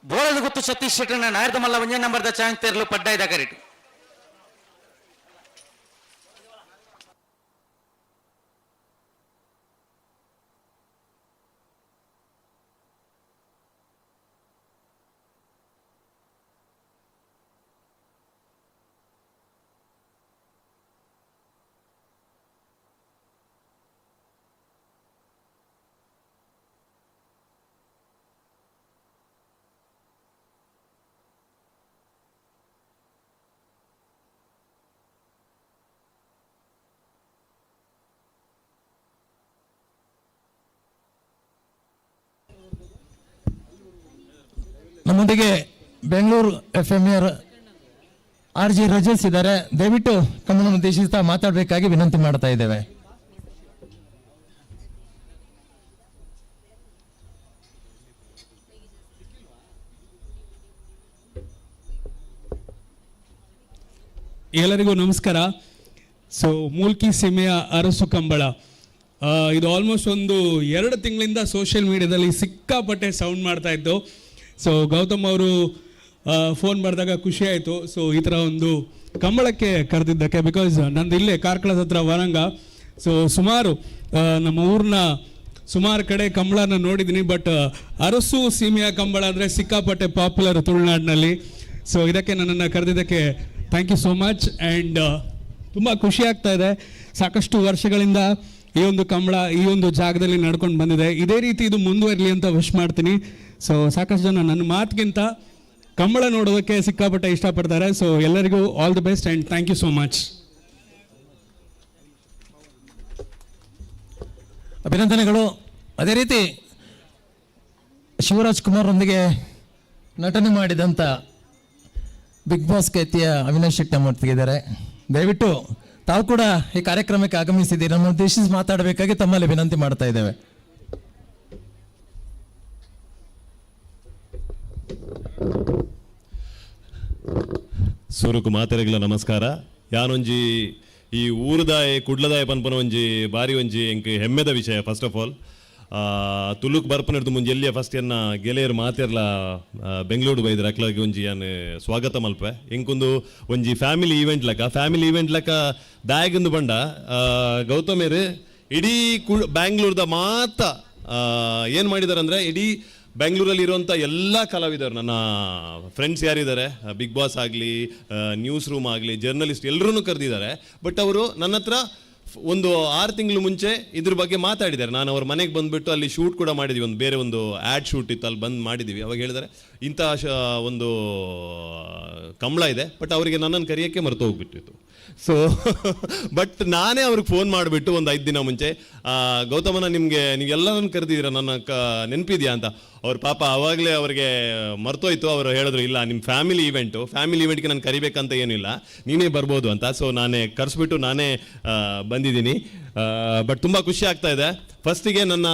ಬೋಳದಗುತ್ತು ಸತೀಶ್ ಶೆಟ್ಟರ್ನ ನಾಯರದಮಲ್ಲ ಒಂಜನೇ ನಂಬರ್ದ ಚಾಂತರ್ಲು ಪಡ್ಡಾಯ್ದ ಕರೆಕ್ಟ್. ನಮ್ಮೊಂದಿಗೆ ಬೆಂಗಳೂರು ಎಫ್ ಎಂ ಆರ್ ಆರ್ ಜೆ ರಜಸ್ ಇದ್ದಾರೆ. ದಯವಿಟ್ಟು ತಮ್ಮನ್ನು ಉದ್ದೇಶಿಸ್ತಾ ಮಾತಾಡಬೇಕಾಗಿ ವಿನಂತಿ ಮಾಡ್ತಾ ಇದ್ದೇವೆ. ಎಲ್ಲರಿಗೂ ನಮಸ್ಕಾರ. ಮೂಲ್ಕಿ ಸೀಮೆಯ ಅರಸು ಕಂಬಳ, ಇದು ಆಲ್ಮೋಸ್ಟ್ ಒಂದು 2 ತಿಂಗಳಿಂದ ಸೋಷಿಯಲ್ ಮೀಡಿಯಾದಲ್ಲಿ ಸಿಕ್ಕಾಪಟ್ಟೆ ಸೌಂಡ್ ಮಾಡ್ತಾ ಇತ್ತು. ಗೌತಮ್ ಅವರು ಫೋನ್ ಮಾಡಿದಾಗ ಖುಷಿ ಆಯಿತು. ಈ ಥರ ಒಂದು ಕಂಬಳಕ್ಕೆ ಕರೆದಿದ್ದಕ್ಕೆ, because ನಂದು ಇಲ್ಲೇ ಕಾರ್ಕಳದ ಹತ್ರ ವರಂಗ. ಸುಮಾರು ನಮ್ಮ ಊರಿನ ಸುಮಾರು ಕಡೆ ಕಂಬಳನ ನೋಡಿದ್ದೀನಿ, ಬಟ್ ಅರಸು ಸೀಮೆಯ ಕಂಬಳ ಅಂದರೆ ಸಿಕ್ಕಾಪಟ್ಟೆ ಪಾಪ್ಯುಲರ್ ತುಳುನಾಡಿನಲ್ಲಿ. ಇದಕ್ಕೆ ನನ್ನನ್ನು ಕರೆದಿದ್ದಕ್ಕೆ thank you so much. And ತುಂಬ ಖುಷಿ ಆಗ್ತಾ ಇದೆ. ಸಾಕಷ್ಟು ವರ್ಷಗಳಿಂದ ಈ ಒಂದು ಕಂಬಳ ಈ ಒಂದು ಜಾಗದಲ್ಲಿ ನಡ್ಕೊಂಡು ಬಂದಿದೆ. ಇದೇ ರೀತಿ ಇದು ಮುಂದುವರಲಿ ಅಂತ ವಿಶ್ ಮಾಡ್ತೀನಿ. ಸಾಕಷ್ಟು ಜನ ನನ್ನ ಮಾತಿಗಿಂತ ಕಂಬಳ ನೋಡೋದಕ್ಕೆ ಸಿಕ್ಕಾಪಟ್ಟೆ ಇಷ್ಟಪಡ್ತಾರೆ. ಎಲ್ಲರಿಗೂ all the best and thank you so much. ಅಭಿನಂದನೆಗಳು. ಅದೇ ರೀತಿ ಶಿವರಾಜ್ ಕುಮಾರ್ರೊಂದಿಗೆ ನಟನೆ ಮಾಡಿದಂಥ ಬಿಗ್ ಬಾಸ್ ಖ್ಯಾತಿಯ ಅವಿನಾಶ್ ಶೆಟ್ಟಿ ನಮ್ಮೊಟ್ಟಿಗಿದ್ದಾರೆ. ದಯವಿಟ್ಟು ತಾವು ಕೂಡ ಈ ಕಾರ್ಯಕ್ರಮಕ್ಕೆ ಆಗಮಿಸಿದ್ದೀರಿ, ನಮ್ಮ ಉದ್ದೇಶಿಸಿ ಮಾತಾಡಬೇಕಾಗಿ ತಮ್ಮಲ್ಲಿ ವಿನಂತಿ ಮಾಡ್ತಾ ಇದ್ದೇವೆ. ಸುರುಕು ಮಾತೆರೆಗಳ ನಮಸ್ಕಾರ. ಯಾನೊಂಜಿ ಈ ಊರುದಾಯ ಕುಡ್ಲದಾಯ ಪನ್ಪನ ಒಂಜಿ ಬಾರಿ ಒಂಜಿ ಎಂಕ್ ಹೆಮ್ಮೆದ ವಿಷಯ. ಫಸ್ಟ್ ಆಫ್ ಆಲ್ ತುಳುಕ್ ಬರ್ಪನಿಡ್ದು ಮುಂಜಿ ಎಲ್ಲಿಯ ಫಸ್ಟ್ ಎನ್ನ ಗೆಳೆಯರು ಮಾತೆರ್ಲ ಬೆಂಗಳೂರು ಬೈದ್ರ ಅಕ್ಲಾಗಿ ಒಂಜಿ ಯಾನ್ ಸ್ವಾಗತ ಮಲ್ಪೆ. ಎಂಕೊಂದು ಒಂಜಿ ಫ್ಯಾಮಿಲಿ ಈವೆಂಟ್ ಲಕ, ಫ್ಯಾಮಿಲಿ ಈವೆಂಟ್ ಲಕ ದಾಯಗಂದು ಬಂಡ ಗೌತಮೇರು ಇಡೀ ಬ್ಯಾಂಗ್ಳೂರ್ದ ಮಾತ ಏನು ಮಾಡಿದಾರೆ ಅಂದರೆ, ಇಡೀ ಬೆಂಗಳೂರಲ್ಲಿ ಇರುವಂಥ ಎಲ್ಲ ಕಲಾವಿದರು, ನನ್ನ ಫ್ರೆಂಡ್ಸ್ ಯಾರಿದ್ದಾರೆ, ಬಿಗ್ ಬಾಸ್ ಆಗಲಿ, ನ್ಯೂಸ್ ರೂಮ್ ಆಗಲಿ, ಜರ್ನಲಿಸ್ಟ್ ಎಲ್ಲರೂ ಕರೆದಿದ್ದಾರೆ. ಬಟ್ ಅವರು ನನ್ನ ಹತ್ರ ಒಂದು 6 ತಿಂಗಳು ಮುಂಚೆ ಇದ್ರ ಬಗ್ಗೆ ಮಾತಾಡಿದ್ದಾರೆ. ನಾನು ಅವ್ರ ಮನೆಗೆ ಬಂದುಬಿಟ್ಟು ಅಲ್ಲಿ ಶೂಟ್ ಕೂಡ ಮಾಡಿದ್ವಿ, ಒಂದು ಬೇರೆ ಒಂದು ಆ್ಯಡ್ ಶೂಟ್ ಇತ್ತು, ಅಲ್ಲಿ ಬಂದು ಮಾಡಿದ್ದೀವಿ. ಅವಾಗ ಹೇಳಿದ್ದಾರೆ ಇಂಥ ಒಂದು ಕಂಬಳ ಇದೆ, ಬಟ್ ಅವರಿಗೆ ನನ್ನನ್ನು ಕರೆಯೋಕ್ಕೆ ಮರೆತು ಹೋಗ್ಬಿಟ್ಟಿತ್ತು. ಸೊ ಬಟ್ ನಾನೇ ಅವ್ರಿಗೆ ಫೋನ್ ಮಾಡಿಬಿಟ್ಟು ಒಂದು 5 ದಿನ ಮುಂಚೆ, ಗೌತಮನ ನಿಮಗೆ ನೀವೆಲ್ಲರನ್ನು ಕರೆದಿದ್ದೀರಾ, ನನ್ನ ನೆನಪಿದೆಯಾ ಅಂತ. ಅವ್ರ ಪಾಪ ಆವಾಗಲೇ ಅವ್ರಿಗೆ ಮರ್ತೋಯ್ತು. ಅವರು ಹೇಳಿದ್ರು, ಇಲ್ಲ ನಿಮ್ಮ ಫ್ಯಾಮಿಲಿ ಇವೆಂಟು, ಫ್ಯಾಮಿಲಿ ಇವೆಂಟ್ಗೆ ನಾನು ಕರಿಬೇಕಂತ ಏನಿಲ್ಲ, ನೀನೇ ಬರ್ಬೋದು ಅಂತ. ಸೊ ನಾನೇ ಕರೆಸ್ಬಿಟ್ಟು ನಾನೇ ಬಂದಿದ್ದೀನಿ. ಬಟ್ ತುಂಬ ಖುಷಿ ಆಗ್ತಾ ಇದೆ. ಫಸ್ಟಿಗೆ ನನ್ನ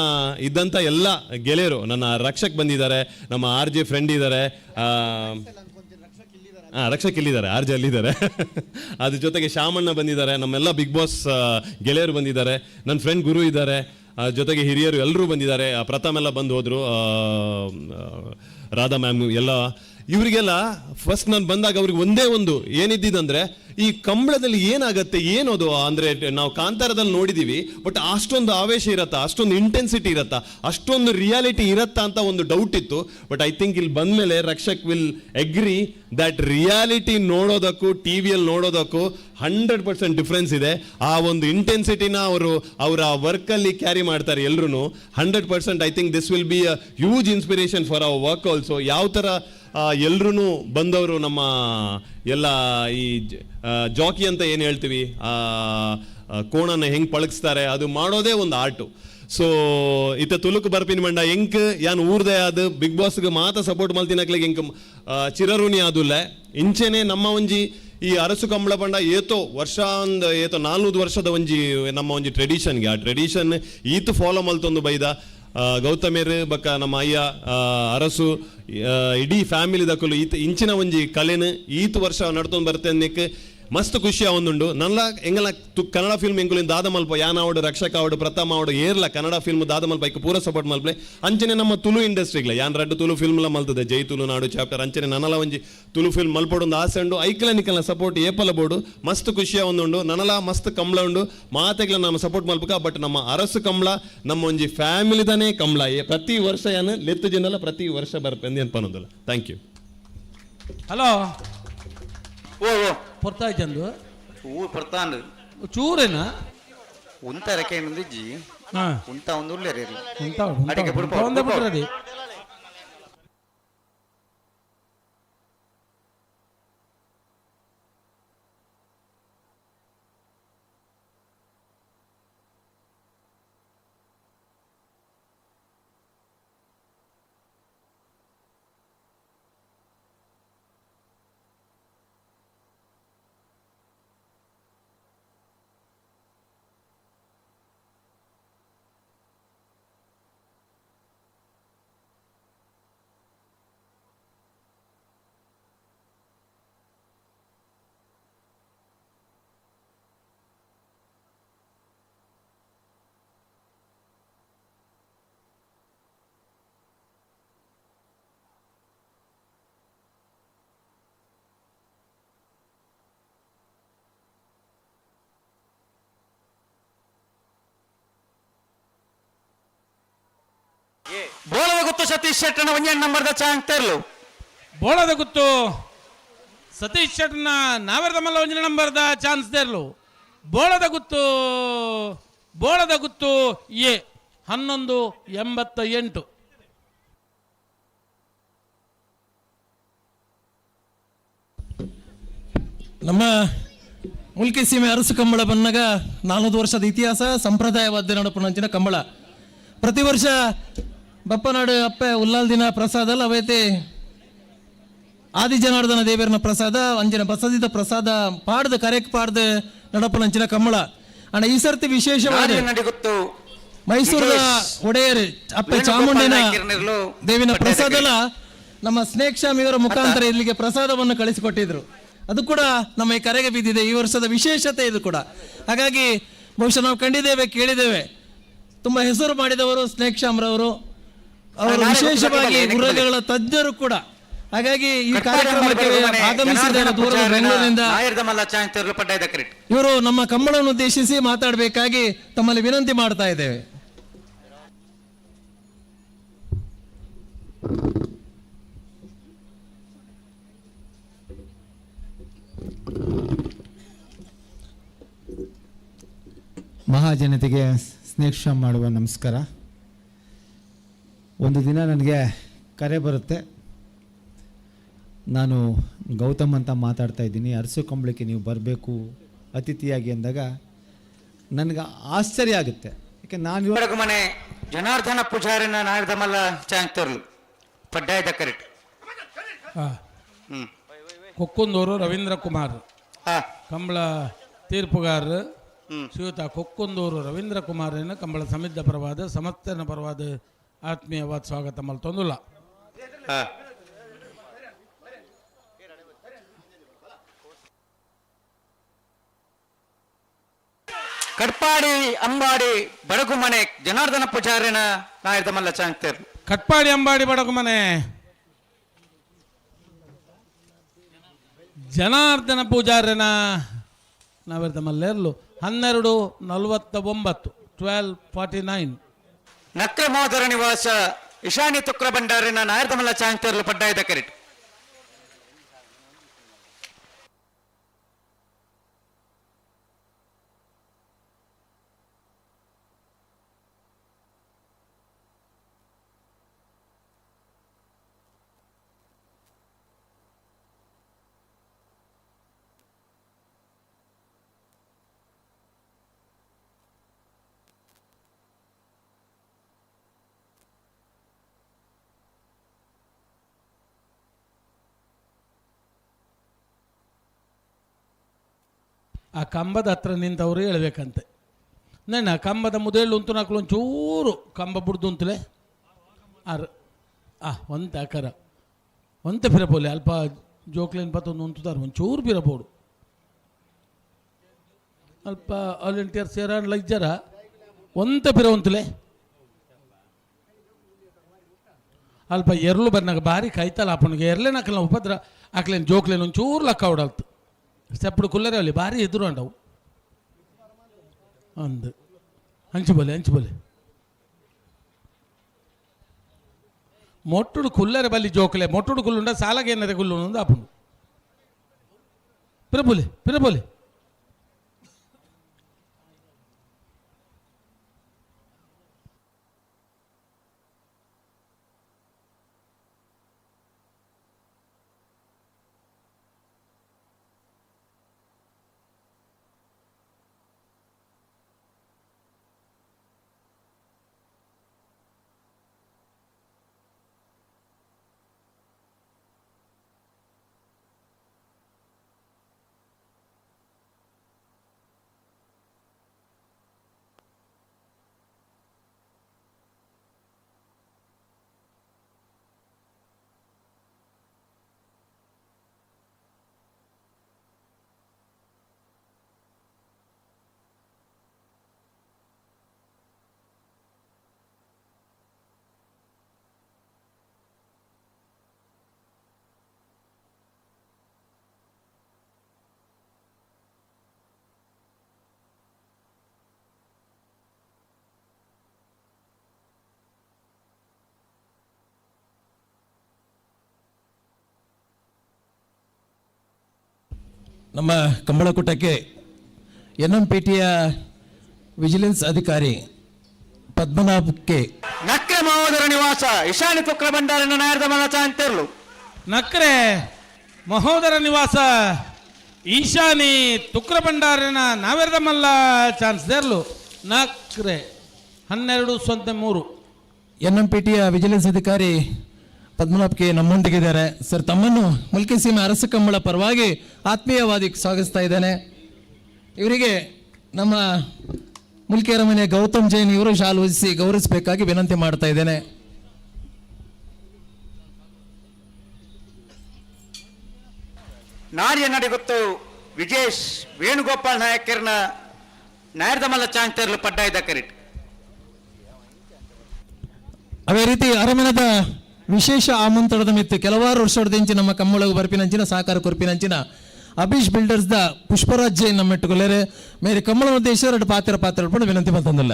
ಇದ್ದಂಥ ಎಲ್ಲ ಗೆಳೆಯರು, ನನ್ನ ರಕ್ಷಕ್ ಬಂದಿದ್ದಾರೆ, ನಮ್ಮ ಆರ್ ಜೆ ಫ್ರೆಂಡ್ ಇದ್ದಾರೆ, ರಕ್ಷಕ್ ಇಲ್ಲಿದ್ದಾರೆ, ಆರ್ ಜೆ ಅಲ್ಲಿದ್ದಾರೆ, ಅದ್ರ ಜೊತೆಗೆ ಶ್ಯಾಮಣ್ಣ ಬಂದಿದ್ದಾರೆ, ನಮ್ಮೆಲ್ಲ ಬಿಗ್ ಬಾಸ್ ಗೆಳೆಯರು ಬಂದಿದ್ದಾರೆ, ನನ್ನ ಫ್ರೆಂಡ್ ಗುರು ಇದ್ದಾರೆ, ಜೊತೆಗೆ ಹಿರಿಯರು ಎಲ್ಲರೂ ಬಂದಿದ್ದಾರೆ. ಪ್ರಥಮ್ ಎಲ್ಲ ಬಂದು ಹೋದರು, ರಾಧಾ ಮ್ಯಾಮ್ ಎಲ್ಲ ಇವರಿಗೆಲ್ಲ ಫಸ್ಟ್ ನಾನು ಬಂದಾಗ ಅವ್ರಿಗೆ ಒಂದೇ ಒಂದು ಏನಿದ್ದಿದ್ದಂದ್ರೆ ಈ ಕಂಬಳದಲ್ಲಿ ಏನಾಗತ್ತೆ ಏನದು ಅಂದ್ರೆ ನಾವು ಕಾಂತಾರದಲ್ಲಿ ನೋಡಿದೀವಿ, ಬಟ್ ಅಷ್ಟೊಂದು ಆವೇಶ ಇರತ್ತಾ, ಅಷ್ಟೊಂದು ಇಂಟೆನ್ಸಿಟಿ ಇರತ್ತಾ, ಅಷ್ಟೊಂದು ರಿಯಾಲಿಟಿ ಇರತ್ತಾ ಅಂತ ಒಂದು ಡೌಟ್ ಇತ್ತು. ಬಟ್ I think ಇಲ್ಲಿ ಬಂದ್ಮೇಲೆ Rakshak will agree that reality ನೋಡೋದಕ್ಕೂ ಟಿ ವಿಯಲ್ಲಿ ನೋಡೋದಕ್ಕೂ 100% ಡಿಫ್ರೆನ್ಸ್ ಇದೆ. ಆ ಒಂದು ಇಂಟೆನ್ಸಿಟಿನ ಅವರು ಅವರ ವರ್ಕಲ್ಲಿ ಕ್ಯಾರಿ ಮಾಡ್ತಾರೆ ಎಲ್ಲರೂ. 100% I think this will be a huge inspiration for our work also. ಯಾವ ಥರ ಎಲ್ಲರೂ ಬಂದವರು ನಮ್ಮ ಎಲ್ಲ ಈ ಜಾಕಿ ಅಂತ ಏನು ಹೇಳ್ತೀವಿ, ಕೋಣನ ಹೆಂಗೆ ಪಳಗಿಸ್ತಾರೆ ಅದು ಮಾಡೋದೇ ಒಂದು ಆರ್ಟು. ಸೊ ಇತ್ತ ತುಲುಕು ಬರ್ಪಿನ ಮಂಡ ಎಂಕ್ ಯಾನ್ ಊರ್ದೇ ಅದು ಬಿಗ್ ಬಾಸ್ಗೆ ಮಾತ್ರ ಸಪೋರ್ಟ್ ಮಲ್ತಿನಕ್ಲಿಗೆ ಎಂಕ್ ಚಿರಋಣಿ ಆದುಲ್ಲ. ಇಂಚೆನೆ ನಮ್ಮ ಒಂಜಿ ಈ ಅರಸು ಕಂಬಳ ಪಂಡ ಏತೋ ವರ್ಷ ಒಂದು ಏತೋ 400 ವರ್ಷದ ಒಂಜಿ ನಮ್ಮ ಒಂಜಿ ಟ್ರೆಡಿಷನ್ಗೆ, ಆ ಟ್ರೆಡಿಷನ್ ಈತು ಫಾಲೋ ಮಲ್ತೊಂದು ಬೈದ ಗೌತಮೇರ್ ಬಕ್ಕ ನಮ್ಮ ಅಯ್ಯ ಅರಸು ಇಡೀ ಫ್ಯಾಮಿಲಿ ದಕ್ಕಲು ಈತ ಇಂಚಿನ ಒಂಜಿ ಕಲೆನು ಈತು ವರ್ಷ ನಡ್ತೊಂದು ಬರ್ತೇನೆ ಮಸ್ತ್ ಖುಷಿ ಒಂದುಂಡು. ನಲ್ಲ ಎಂಗಲ ಕನ್ನಡ ಫಿಲ್ಮ್ ಎಂಕುಲಿನ ದಾದ ಮಲ್ಪ ಯಾನ್ ಆವಡು ರಕ್ಷಕ ಆವಡು ಪ್ರಥಮ ಆವಡು ಏರ್ಲ ಕನ್ನಡ ಫಿಲ್ಮ್ ದಾದ ಮಲ್ಪ ಐಕ್ ಪೂರ ಸಪೋರ್ಟ್ ಮಲ್ಪಲೆ. ಅಂಚನೆ ನಮ್ಮ ತುಳು ಇಂಡಸ್ಟ್ರಿಗ್ಲ ಯಾನ್ ರಡ್ಡು ತುಳು ಫಿಲ್ಮ್ಲ ಮಲ್ತದೆ, ಜೈ ತುಳು ನಾಡು ಚಾಪ್ಟರ್ ಅಂಚನೆ ನನಲ ಒಂಜಿ ತುಳು ಫಿಲ್ಮ್ ಮಲ್ಪೊಡೊಂದು ಆಸೆ ಉಂಡು. ಐಕ್ಲ ನಿಕಲ್ನ ಸಪೋರ್ಟ್ ಏಪಲ ಬೋಡು ಮಸ್ತ್ ಖುಷಿಯ ಒಂದುಂಡು. ನನಲ ಮಸ್ತ್ ಕಂಬಳ ಉಂಡು, ಮಾತೆಗ್ಲ ನಮ್ಮ ಸಪೋರ್ಟ್ ಮಲ್ಪಕ. ಬಟ್ ನಮ್ಮ ಅರಸು ಕಂಬಳ ನಮ್ಮ ಒಂಜಿ ಫ್ಯಾಮಿಲಿದಾನೇ ಕಂಬಳ. ಪ್ರತಿ ವರ್ಷ ಯಾನ್ ಲೆತ್ತು ಜನಲ ಪ್ರತಿ ವರ್ಷ ಬರ್ಪೆಂದು ಏನ್ ಪನ್ನೊಂದಿಲ್ಲ. Thank you. Hello ಓ ಓ ಪೊರ್ತಾಯ್ ಚಂದು ಚೂರು ಪೊರ್ತಾಂಡು ಚೂರೇನಾ ಉಂತ ರೆಕ್ಕೆ ಇಜ್ಜಿ ಉಂತ ಒಂದು ಉಲ್ಲೇರಿ ಉಂತ ಅಡಿಗೆ ಬುಡ್ಪ ಒಂದೇ ಬಿಟ್ರದಿ. ಬೋಳದ ಗುತ್ತು ಸತೀಶ್ ಶೆಟ್ಟನ ಒಂಜೆ ನಂಬರ್ದ ಚಾಂಗ್ ತೆರ್ಲು. ಬೋಳದ ಗುತ್ತು ಸತೀಶ್ ಶೆಟ್ಟನ ನಾವರದ ಮಲ್ಲ ಒಂಜಿ ನಂಬರ್ದ ಚಾನ್ಸ್ ತೆರ್ಲು. ಬೋಳದ ಗುತ್ತು, ಬೋಳದ ಗುತ್ತು ಎ 1188. ನಮ್ಮ ಮುಲ್ಕಿ ಸೀಮೆ ಅರಸು ಕಂಬಳ ಬನ್ನಾಗ 400 ವರ್ಷದ ಇತಿಹಾಸ ಸಂಪ್ರದಾಯವಾದ ನಡಪುನಂಚಿನ ಕಂಬಳ. ಪ್ರತಿ ವರ್ಷ ಬಪ್ಪನಾಡು ಅಪ್ಪೆ ಉಲ್ಲಾಲ್ ದಿನ ಪ್ರಸಾದ ಅಲ್ಲ ಅವೈತೆ ಆದಿ ಜನಾರ್ದನ ದೇವರನ ಪ್ರಸಾದ ಅಂಜಿನ ಬಸದಿದ ಪ್ರಸಾದ ಪಾಡ್ದು ಕರೆಕ್ ಪಾಡ್ದು ನಡಪುನಂಚಿನ ಕಂಬಳ. ಅಣ್ಣ ಈ ಸರ್ತಿ ವಿಶೇಷವಾಗಿ ಮೈಸೂರಿನ ಒಡೆಯರು ಅಪ್ಪೆ ಚಾಮುಂಡಿನ ದೇವಿನ ಪ್ರಸಾದಲ ನಮ್ಮ ಸ್ನೇಕ್ ಶ್ಯಾಮ್ ಇವರ ಮುಖಾಂತರ ಇಲ್ಲಿಗೆ ಪ್ರಸಾದವನ್ನು ಕಳಿಸಿಕೊಟ್ಟಿದ್ರು. ಅದು ಕೂಡ ನಮ್ಮ ಈ ಕರೆಗೆ ಬಿದ್ದಿದೆ. ಈ ವರ್ಷದ ವಿಶೇಷತೆ ಇದು ಕೂಡ. ಹಾಗಾಗಿ ಬಹುಶಃ ನಾವು ಕಂಡಿದ್ದೇವೆ, ಕೇಳಿದ್ದೇವೆ. ತುಂಬ ಹೆಸರು ಮಾಡಿದವರು ಸ್ನೇಕ್ ಶ್ಯಾಮ್ರವರು. ಅವರು ವಿಶೇಷವಾಗಿ ಗುರ್ರಗಳ ತಜ್ಞರು ಕೂಡ. ಹಾಗಾಗಿ ಈ ಕಾರ್ಯಕ್ರಮಕ್ಕೆ ಆಗಮಿಸಿದ್ದಾರೆ ದೂರದ ಬೆಂಗಳೂರಿನಿಂದ. ಇವರು ನಮ್ಮ ಕಂಬಳವನ್ನು ಉದ್ದೇಶಿಸಿ ಮಾತಾಡಬೇಕಾಗಿ ತಮ್ಮಲ್ಲಿ ವಿನಂತಿ ಮಾಡ್ತಾ ಇದ್ದೇವೆ. ಮಹಾಜನತೆಗೆ ಸ್ನೇಕ್ ಶ್ಯಾಮ್ ಮಾಡುವ ನಮಸ್ಕಾರ. ಒಂದು ದಿನ ನನಗೆ ಕರೆ ಬರುತ್ತೆ. ನಾನು ಗೌತಮ್ ಅಂತ ಮಾತಾಡ್ತಾ ಇದ್ದೀನಿ, ಅರಸು ಕಂಬಳಕ್ಕೆ ನೀವು ಬರಬೇಕು ಅತಿಥಿಯಾಗಿ ಅಂದಾಗ ನನಗೆ ಆಶ್ಚರ್ಯ ಆಗುತ್ತೆ. ಯಾಕೆ ನಾನು ಮನೆ ಜನಾರ್ದನ ಪೂಜಾರಿನ ನಾಯರ್ದಮಲ್ಲ ಚಾಂಗ್ತರ್ಲು ಪಡ್ಡಾಯದ ಕರೆಕ್ಟ್. ಕೊಕ್ಕುಂದೂರು ರವೀಂದ್ರ ಕುಮಾರ್ ಕಂಬಳ ತೀರ್ಪುಗಾರರು ಶ್ರೀಯುತ ಕೊಕ್ಕುಂದೂರು ರವೀಂದ್ರ ಕುಮಾರನ ಕಂಬಳ ಸಮಿದ್ದ ಪರವಾದ ಸಮಸ್ತನ ಪರವಾದ ಆತ್ಮೀಯವಾದ ಸ್ವಾಗತ ಮಲ್ತೊಂದುಲ್ಲ. ಕಟ್ಪಾಡಿ ಅಂಬಾಡಿ ಬಡಗುಮನೆ ಜನಾರ್ದನ ಪೂಜಾರಿನ ನಾಯರ್ದಮಲ್ಲ ಚಾಂಗ್ತರ್ಲು. ಕಟ್ಪಾಡಿ ಅಂಬಾಡಿ ಬಡಗುಮನೆ ಜನಾರ್ದನ ಪೂಜಾರನ ನಾವೆರ್ದ ಮಲ್ಲೇರ್ಲು 12:49 12:49. ನಕ್ರೆ ಮೋದರ ನಿವಾಸ ಇಶಾನಿ ತುಕ್ರ ಭಂಡಾರಿನ ನಾಯರ್ದಮಲ್ಲ ಚಾಂತೇರ್ಲು ಪಡ್ಡಾಯದ ಕರೆಟ್. ಆ ಕಂಬದ ಹತ್ರ ನಿಂತವರು ಹೇಳ್ಬೇಕಂತೆ. ನನ್ನ ಕಂಬದ ಮುದೇಳು ಉಂಟು ನಾಕಲು ಒಂಚೂರು ಕಂಬ ಬುಡ್ದು ಉಂತಲೇ ಆರ್ ಆ ಒಂತೆ ಅಕರ ಒಂತೆ ಪಿರಪೋಲೆ ಅಲ್ಪ ಜೋಕ್ಲೇನು ಪತ್ತೊಂದು ಉಂತುದಾರು ಒಂಚೂರು ಪಿರಪೋಡು ಅಲ್ಪ ವಾಲಂಟಿಯರ್ ಸೇರಾನ್ ಲೈಜರ ಒಂತೆ ಪಿರ ಉಂತಲೇ ಅಲ್ಪ ಎರ್ಲು ಬರ್ನಾಗ ಭಾರಿ ಕೈತಲ್ಲ ಅಪ್ಪನಿಗೆ ಎರ್ಲೆ ನಾಕಲ್ಲ ಉಪದ್ರ ಆಕ್ಲೇನು ಜೋಕ್ಲೇನು ಒಂಚೂರು ಲಕ್ಕ ಹೊಡಲ್ತು ಸ್ಟೆಪ್ಡು ಕುಲ್ಲರೆ ಅಲ್ಲಿ ಭಾರಿ ಎದುರು ಅಂಡವು ಅಂದು ಅಂಚು ಬೋಲೆ ಅಂಚು ಬೋಲೆ ಮೊಟ್ಟುಡು ಕುಲ್ಲರೆ ಬಲ್ಲಿ ಜೋಕಲೆ ಮೊಟ್ಟುಡು ಕುಲ್ಲುಂಡ ಸಾಲಗೇನರೆ ಕುಲ್ಲು ಅಪ್ಪನು ಪಿರಬೋಲೆ ಪಿರಬೋಲೆ ನಮ್ಮ ಕಂಬಳಕೂಟಕ್ಕೆ ಎನ್ ಎಂ ಪಿ ಟಿಯ ವಿಜಿಲೆನ್ಸ್ ಅಧಿಕಾರಿ ಪದ್ಮನಾಭ್ ಕೆ. ನಕ್ರೆ ಮಹೋದರ ನಿವಾಸ ಇಶಾನಿ ತುಕ್ರ ಭಂಡಾರನ ನಾಯರ್ದ ಮಲಚ ಅಂತೇರ್ಲು. ನಕ್ರೆ ಮಹೋದರ ನಿವಾಸ ಈಶಾನಿ ತುಕ್ರ ಭಂಡಾರನ ನಾವೆರ್ದ ಮಲ್ಲ ಚಾನ್ಸ್ ದೇರ್ಲು. ನಕ್ರೆ 12:03. ಎನ್ ಎಂ ಪಿ ಟಿಯ ವಿಜಿಲೆನ್ಸ್ ಅಧಿಕಾರಿ ಪದ್ಮನಾಭ್ ಕೆ ನಮ್ಮೊಂದಿಗಿದ್ದಾರೆ. ಸರ್, ತಮ್ಮನ್ನು ಮುಲ್ಕಿ ಸೀಮೆ ಅರಸು ಕಂಬಳ ಪರವಾಗಿ ಆತ್ಮೀಯವಾಗಿ ಸ್ವಾಗತಿಸ್ತಾ ಇದ್ದೇನೆ. ಇವರಿಗೆ ನಮ್ಮ ಮುಲ್ಕಿ ಅರಮನೆಯ ಗೌತಮ್ ಜೈನ್ ಇವರು ಶಾಲು ಹೊದಿಸಿ ಗೌರವಿಸಬೇಕಾಗಿ ವಿನಂತಿ ಮಾಡ್ತಾ ಇದ್ದೇನೆ. ನಾರಿಯ ನಡಿಗೊತ್ತು ವಿಜೇಶ್ ವೇಣುಗೋಪಾಲ್ ನಾಯಕರ್ನ ನಾಯರ್ದಮಲ್ಲ ಚಾಂತೇರ್ಲು ಪಡ್ಡಾಯ್ದ ಕರಿಟ್. ಅದೇ ರೀತಿ ಅರಮನದ ವಿಶೇಷ ಆಮಂತ್ರಣದ ಮಿತ್ತು ಕೆಲವಾರು ವರ್ಷದ ನಮ್ಮ ಕಮ್ಮಳಗು ಬರ್ಪಿನಂಚಿನ ಸಹಕಾರ ಕೊರ್ಪಿನಂಚಿನ Abhish builders the Pushparaj Jain ನಮ್ಮ ಇಟ್ಟುಕೊಳ್ಳರೆ ಮೇರೆ ಕಮ್ಮಳ ಉದ್ದೇಶ ಎರಡು ಪಾತ್ರ ಪಾತ್ರ ವಿನಂತಿ ಬಂತಂದಿಲ್ಲ.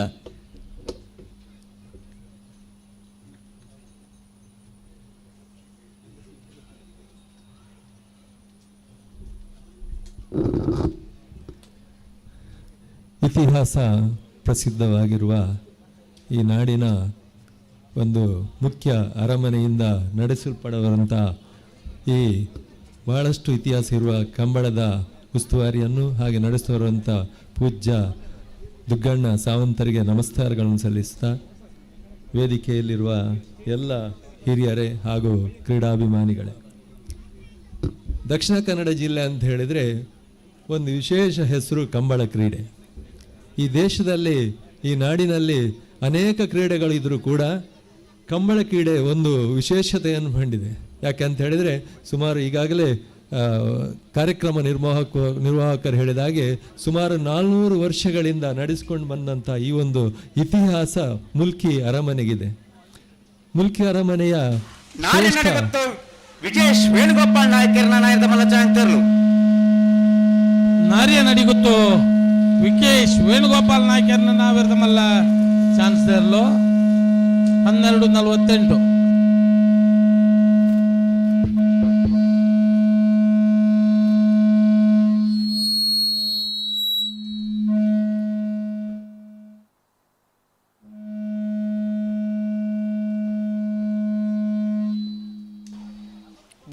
ಇತಿಹಾಸ ಪ್ರಸಿದ್ಧವಾಗಿರುವ ಈ ನಾಡಿನ ಒಂದು ಮುಖ್ಯ ಅರಮನೆಯಿಂದ ನಡೆಸಲ್ಪಡುವಂಥ ಈ ಬಹಳಷ್ಟು ಇತಿಹಾಸ ಇರುವ ಕಂಬಳದ ಉಸ್ತುವಾರಿಯನ್ನು ಹಾಗೆ ನಡೆಸುವಂಥ ಪೂಜ್ಯ ದುಗ್ಗಣ್ಣ ಸಾವಂತರಿಗೆ ನಮಸ್ಕಾರಗಳನ್ನು ಸಲ್ಲಿಸ್ತಾ, ವೇದಿಕೆಯಲ್ಲಿರುವ ಎಲ್ಲ ಹಿರಿಯರೇ ಹಾಗೂ ಕ್ರೀಡಾಭಿಮಾನಿಗಳೇ, ದಕ್ಷಿಣ ಕನ್ನಡ ಜಿಲ್ಲೆ ಅಂತ ಹೇಳಿದರೆ ಒಂದು ವಿಶೇಷ ಹೆಸರು ಕಂಬಳ ಕ್ರೀಡೆ. ಈ ದೇಶದಲ್ಲಿ, ಈ ನಾಡಿನಲ್ಲಿ ಅನೇಕ ಕ್ರೀಡೆಗಳಿದ್ದರೂ ಕೂಡ ಕಂಬಳ ಕ್ರೀಡೆ ಒಂದು ವಿಶೇಷತೆಯನ್ನು ಹೊಂದಿದೆ. ಯಾಕೆ ಅಂತ ಹೇಳಿದರೆ, ಸುಮಾರು ಈಗಾಗಲೇ ಕಾರ್ಯಕ್ರಮ ನಿರ್ವಾಹಕರು ಹೇಳಿದ ಹಾಗೆ ಸುಮಾರು 400 ವರ್ಷಗಳಿಂದ ನಡೆಸಿಕೊಂಡು ಬಂದಂಥ ಈ ಒಂದು ಇತಿಹಾಸ ಮುಲ್ಕಿ ಅರಮನೆಗಿದೆ. ಮುಲ್ಕಿ ಅರಮನೆಯ ಶ್ರೇಷ್ಠ ವಿಜೇಶ್ ವೇಣುಗೋಪಾಲ್ ನಾಯಕರ್ನ ನಾಯಕದ ಮಲ್ಲ ಚಾಂತರ್ಲು. ನಾರಿಯ ನಡಿಗುತ್ತು ವಿಕೇಶ್ ವೇಣುಗೋಪಾಲ್ ನಾಯ್ಕರ್ನ ನಾವಿರದ ಮಲ್ಲ ಚಾನ್ಸ್ ದೇರ್ಲು 12:48.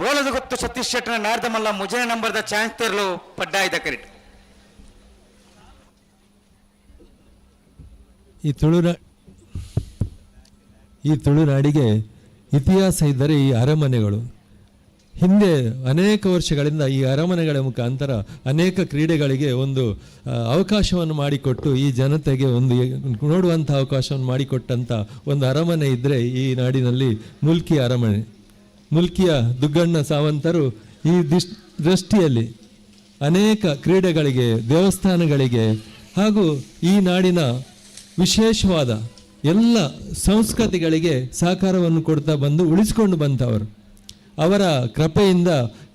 ಬೋಲದ ಗೊತ್ತು ಸತೀಶ್ ಶೆಟ್ಟನ ನಾರ್ದ ಮಲ್ಲ ಮುಜನೆ ನಂಬರ್ದ ಚಾನ್ಸ್ ತೇರ್ಲು ಪಡ್ಡಾಯ್ದ ಕರೆಕ್ಟ್. ಈ ತುಳುನಾಡಿಗೆ ಇತಿಹಾಸ ಇದ್ದರೆ ಈ ಅರಮನೆಗಳು. ಹಿಂದೆ ಅನೇಕ ವರ್ಷಗಳಿಂದ ಈ ಅರಮನೆಗಳ ಮುಖಾಂತರ ಅನೇಕ ಕ್ರೀಡೆಗಳಿಗೆ ಒಂದು ಅವಕಾಶವನ್ನು ಮಾಡಿಕೊಟ್ಟು ಈ ಜನತೆಗೆ ಒಂದು ನೋಡುವಂಥ ಅವಕಾಶವನ್ನು ಮಾಡಿಕೊಟ್ಟಂಥ ಒಂದು ಅರಮನೆ ಇದ್ದರೆ ಈ ನಾಡಿನಲ್ಲಿ ಮುಲ್ಕಿ ಅರಮನೆ. ಮುಲ್ಕಿಯ ದುಗ್ಗಣ್ಣ ಸಾವಂತರು ಈ ದೃಷ್ಟಿಯಲ್ಲಿ ಅನೇಕ ಕ್ರೀಡೆಗಳಿಗೆ, ದೇವಸ್ಥಾನಗಳಿಗೆ ಹಾಗೂ ಈ ನಾಡಿನ ವಿಶೇಷವಾದ ಎಲ್ಲ ಸಂಸ್ಕೃತಿಗಳಿಗೆ ಸಹಕಾರವನ್ನು ಕೊಡ್ತಾ ಬಂದು ಉಳಿಸಿಕೊಂಡು ಬಂತವರು. ಅವರ ಕೃಪೆಯಿಂದ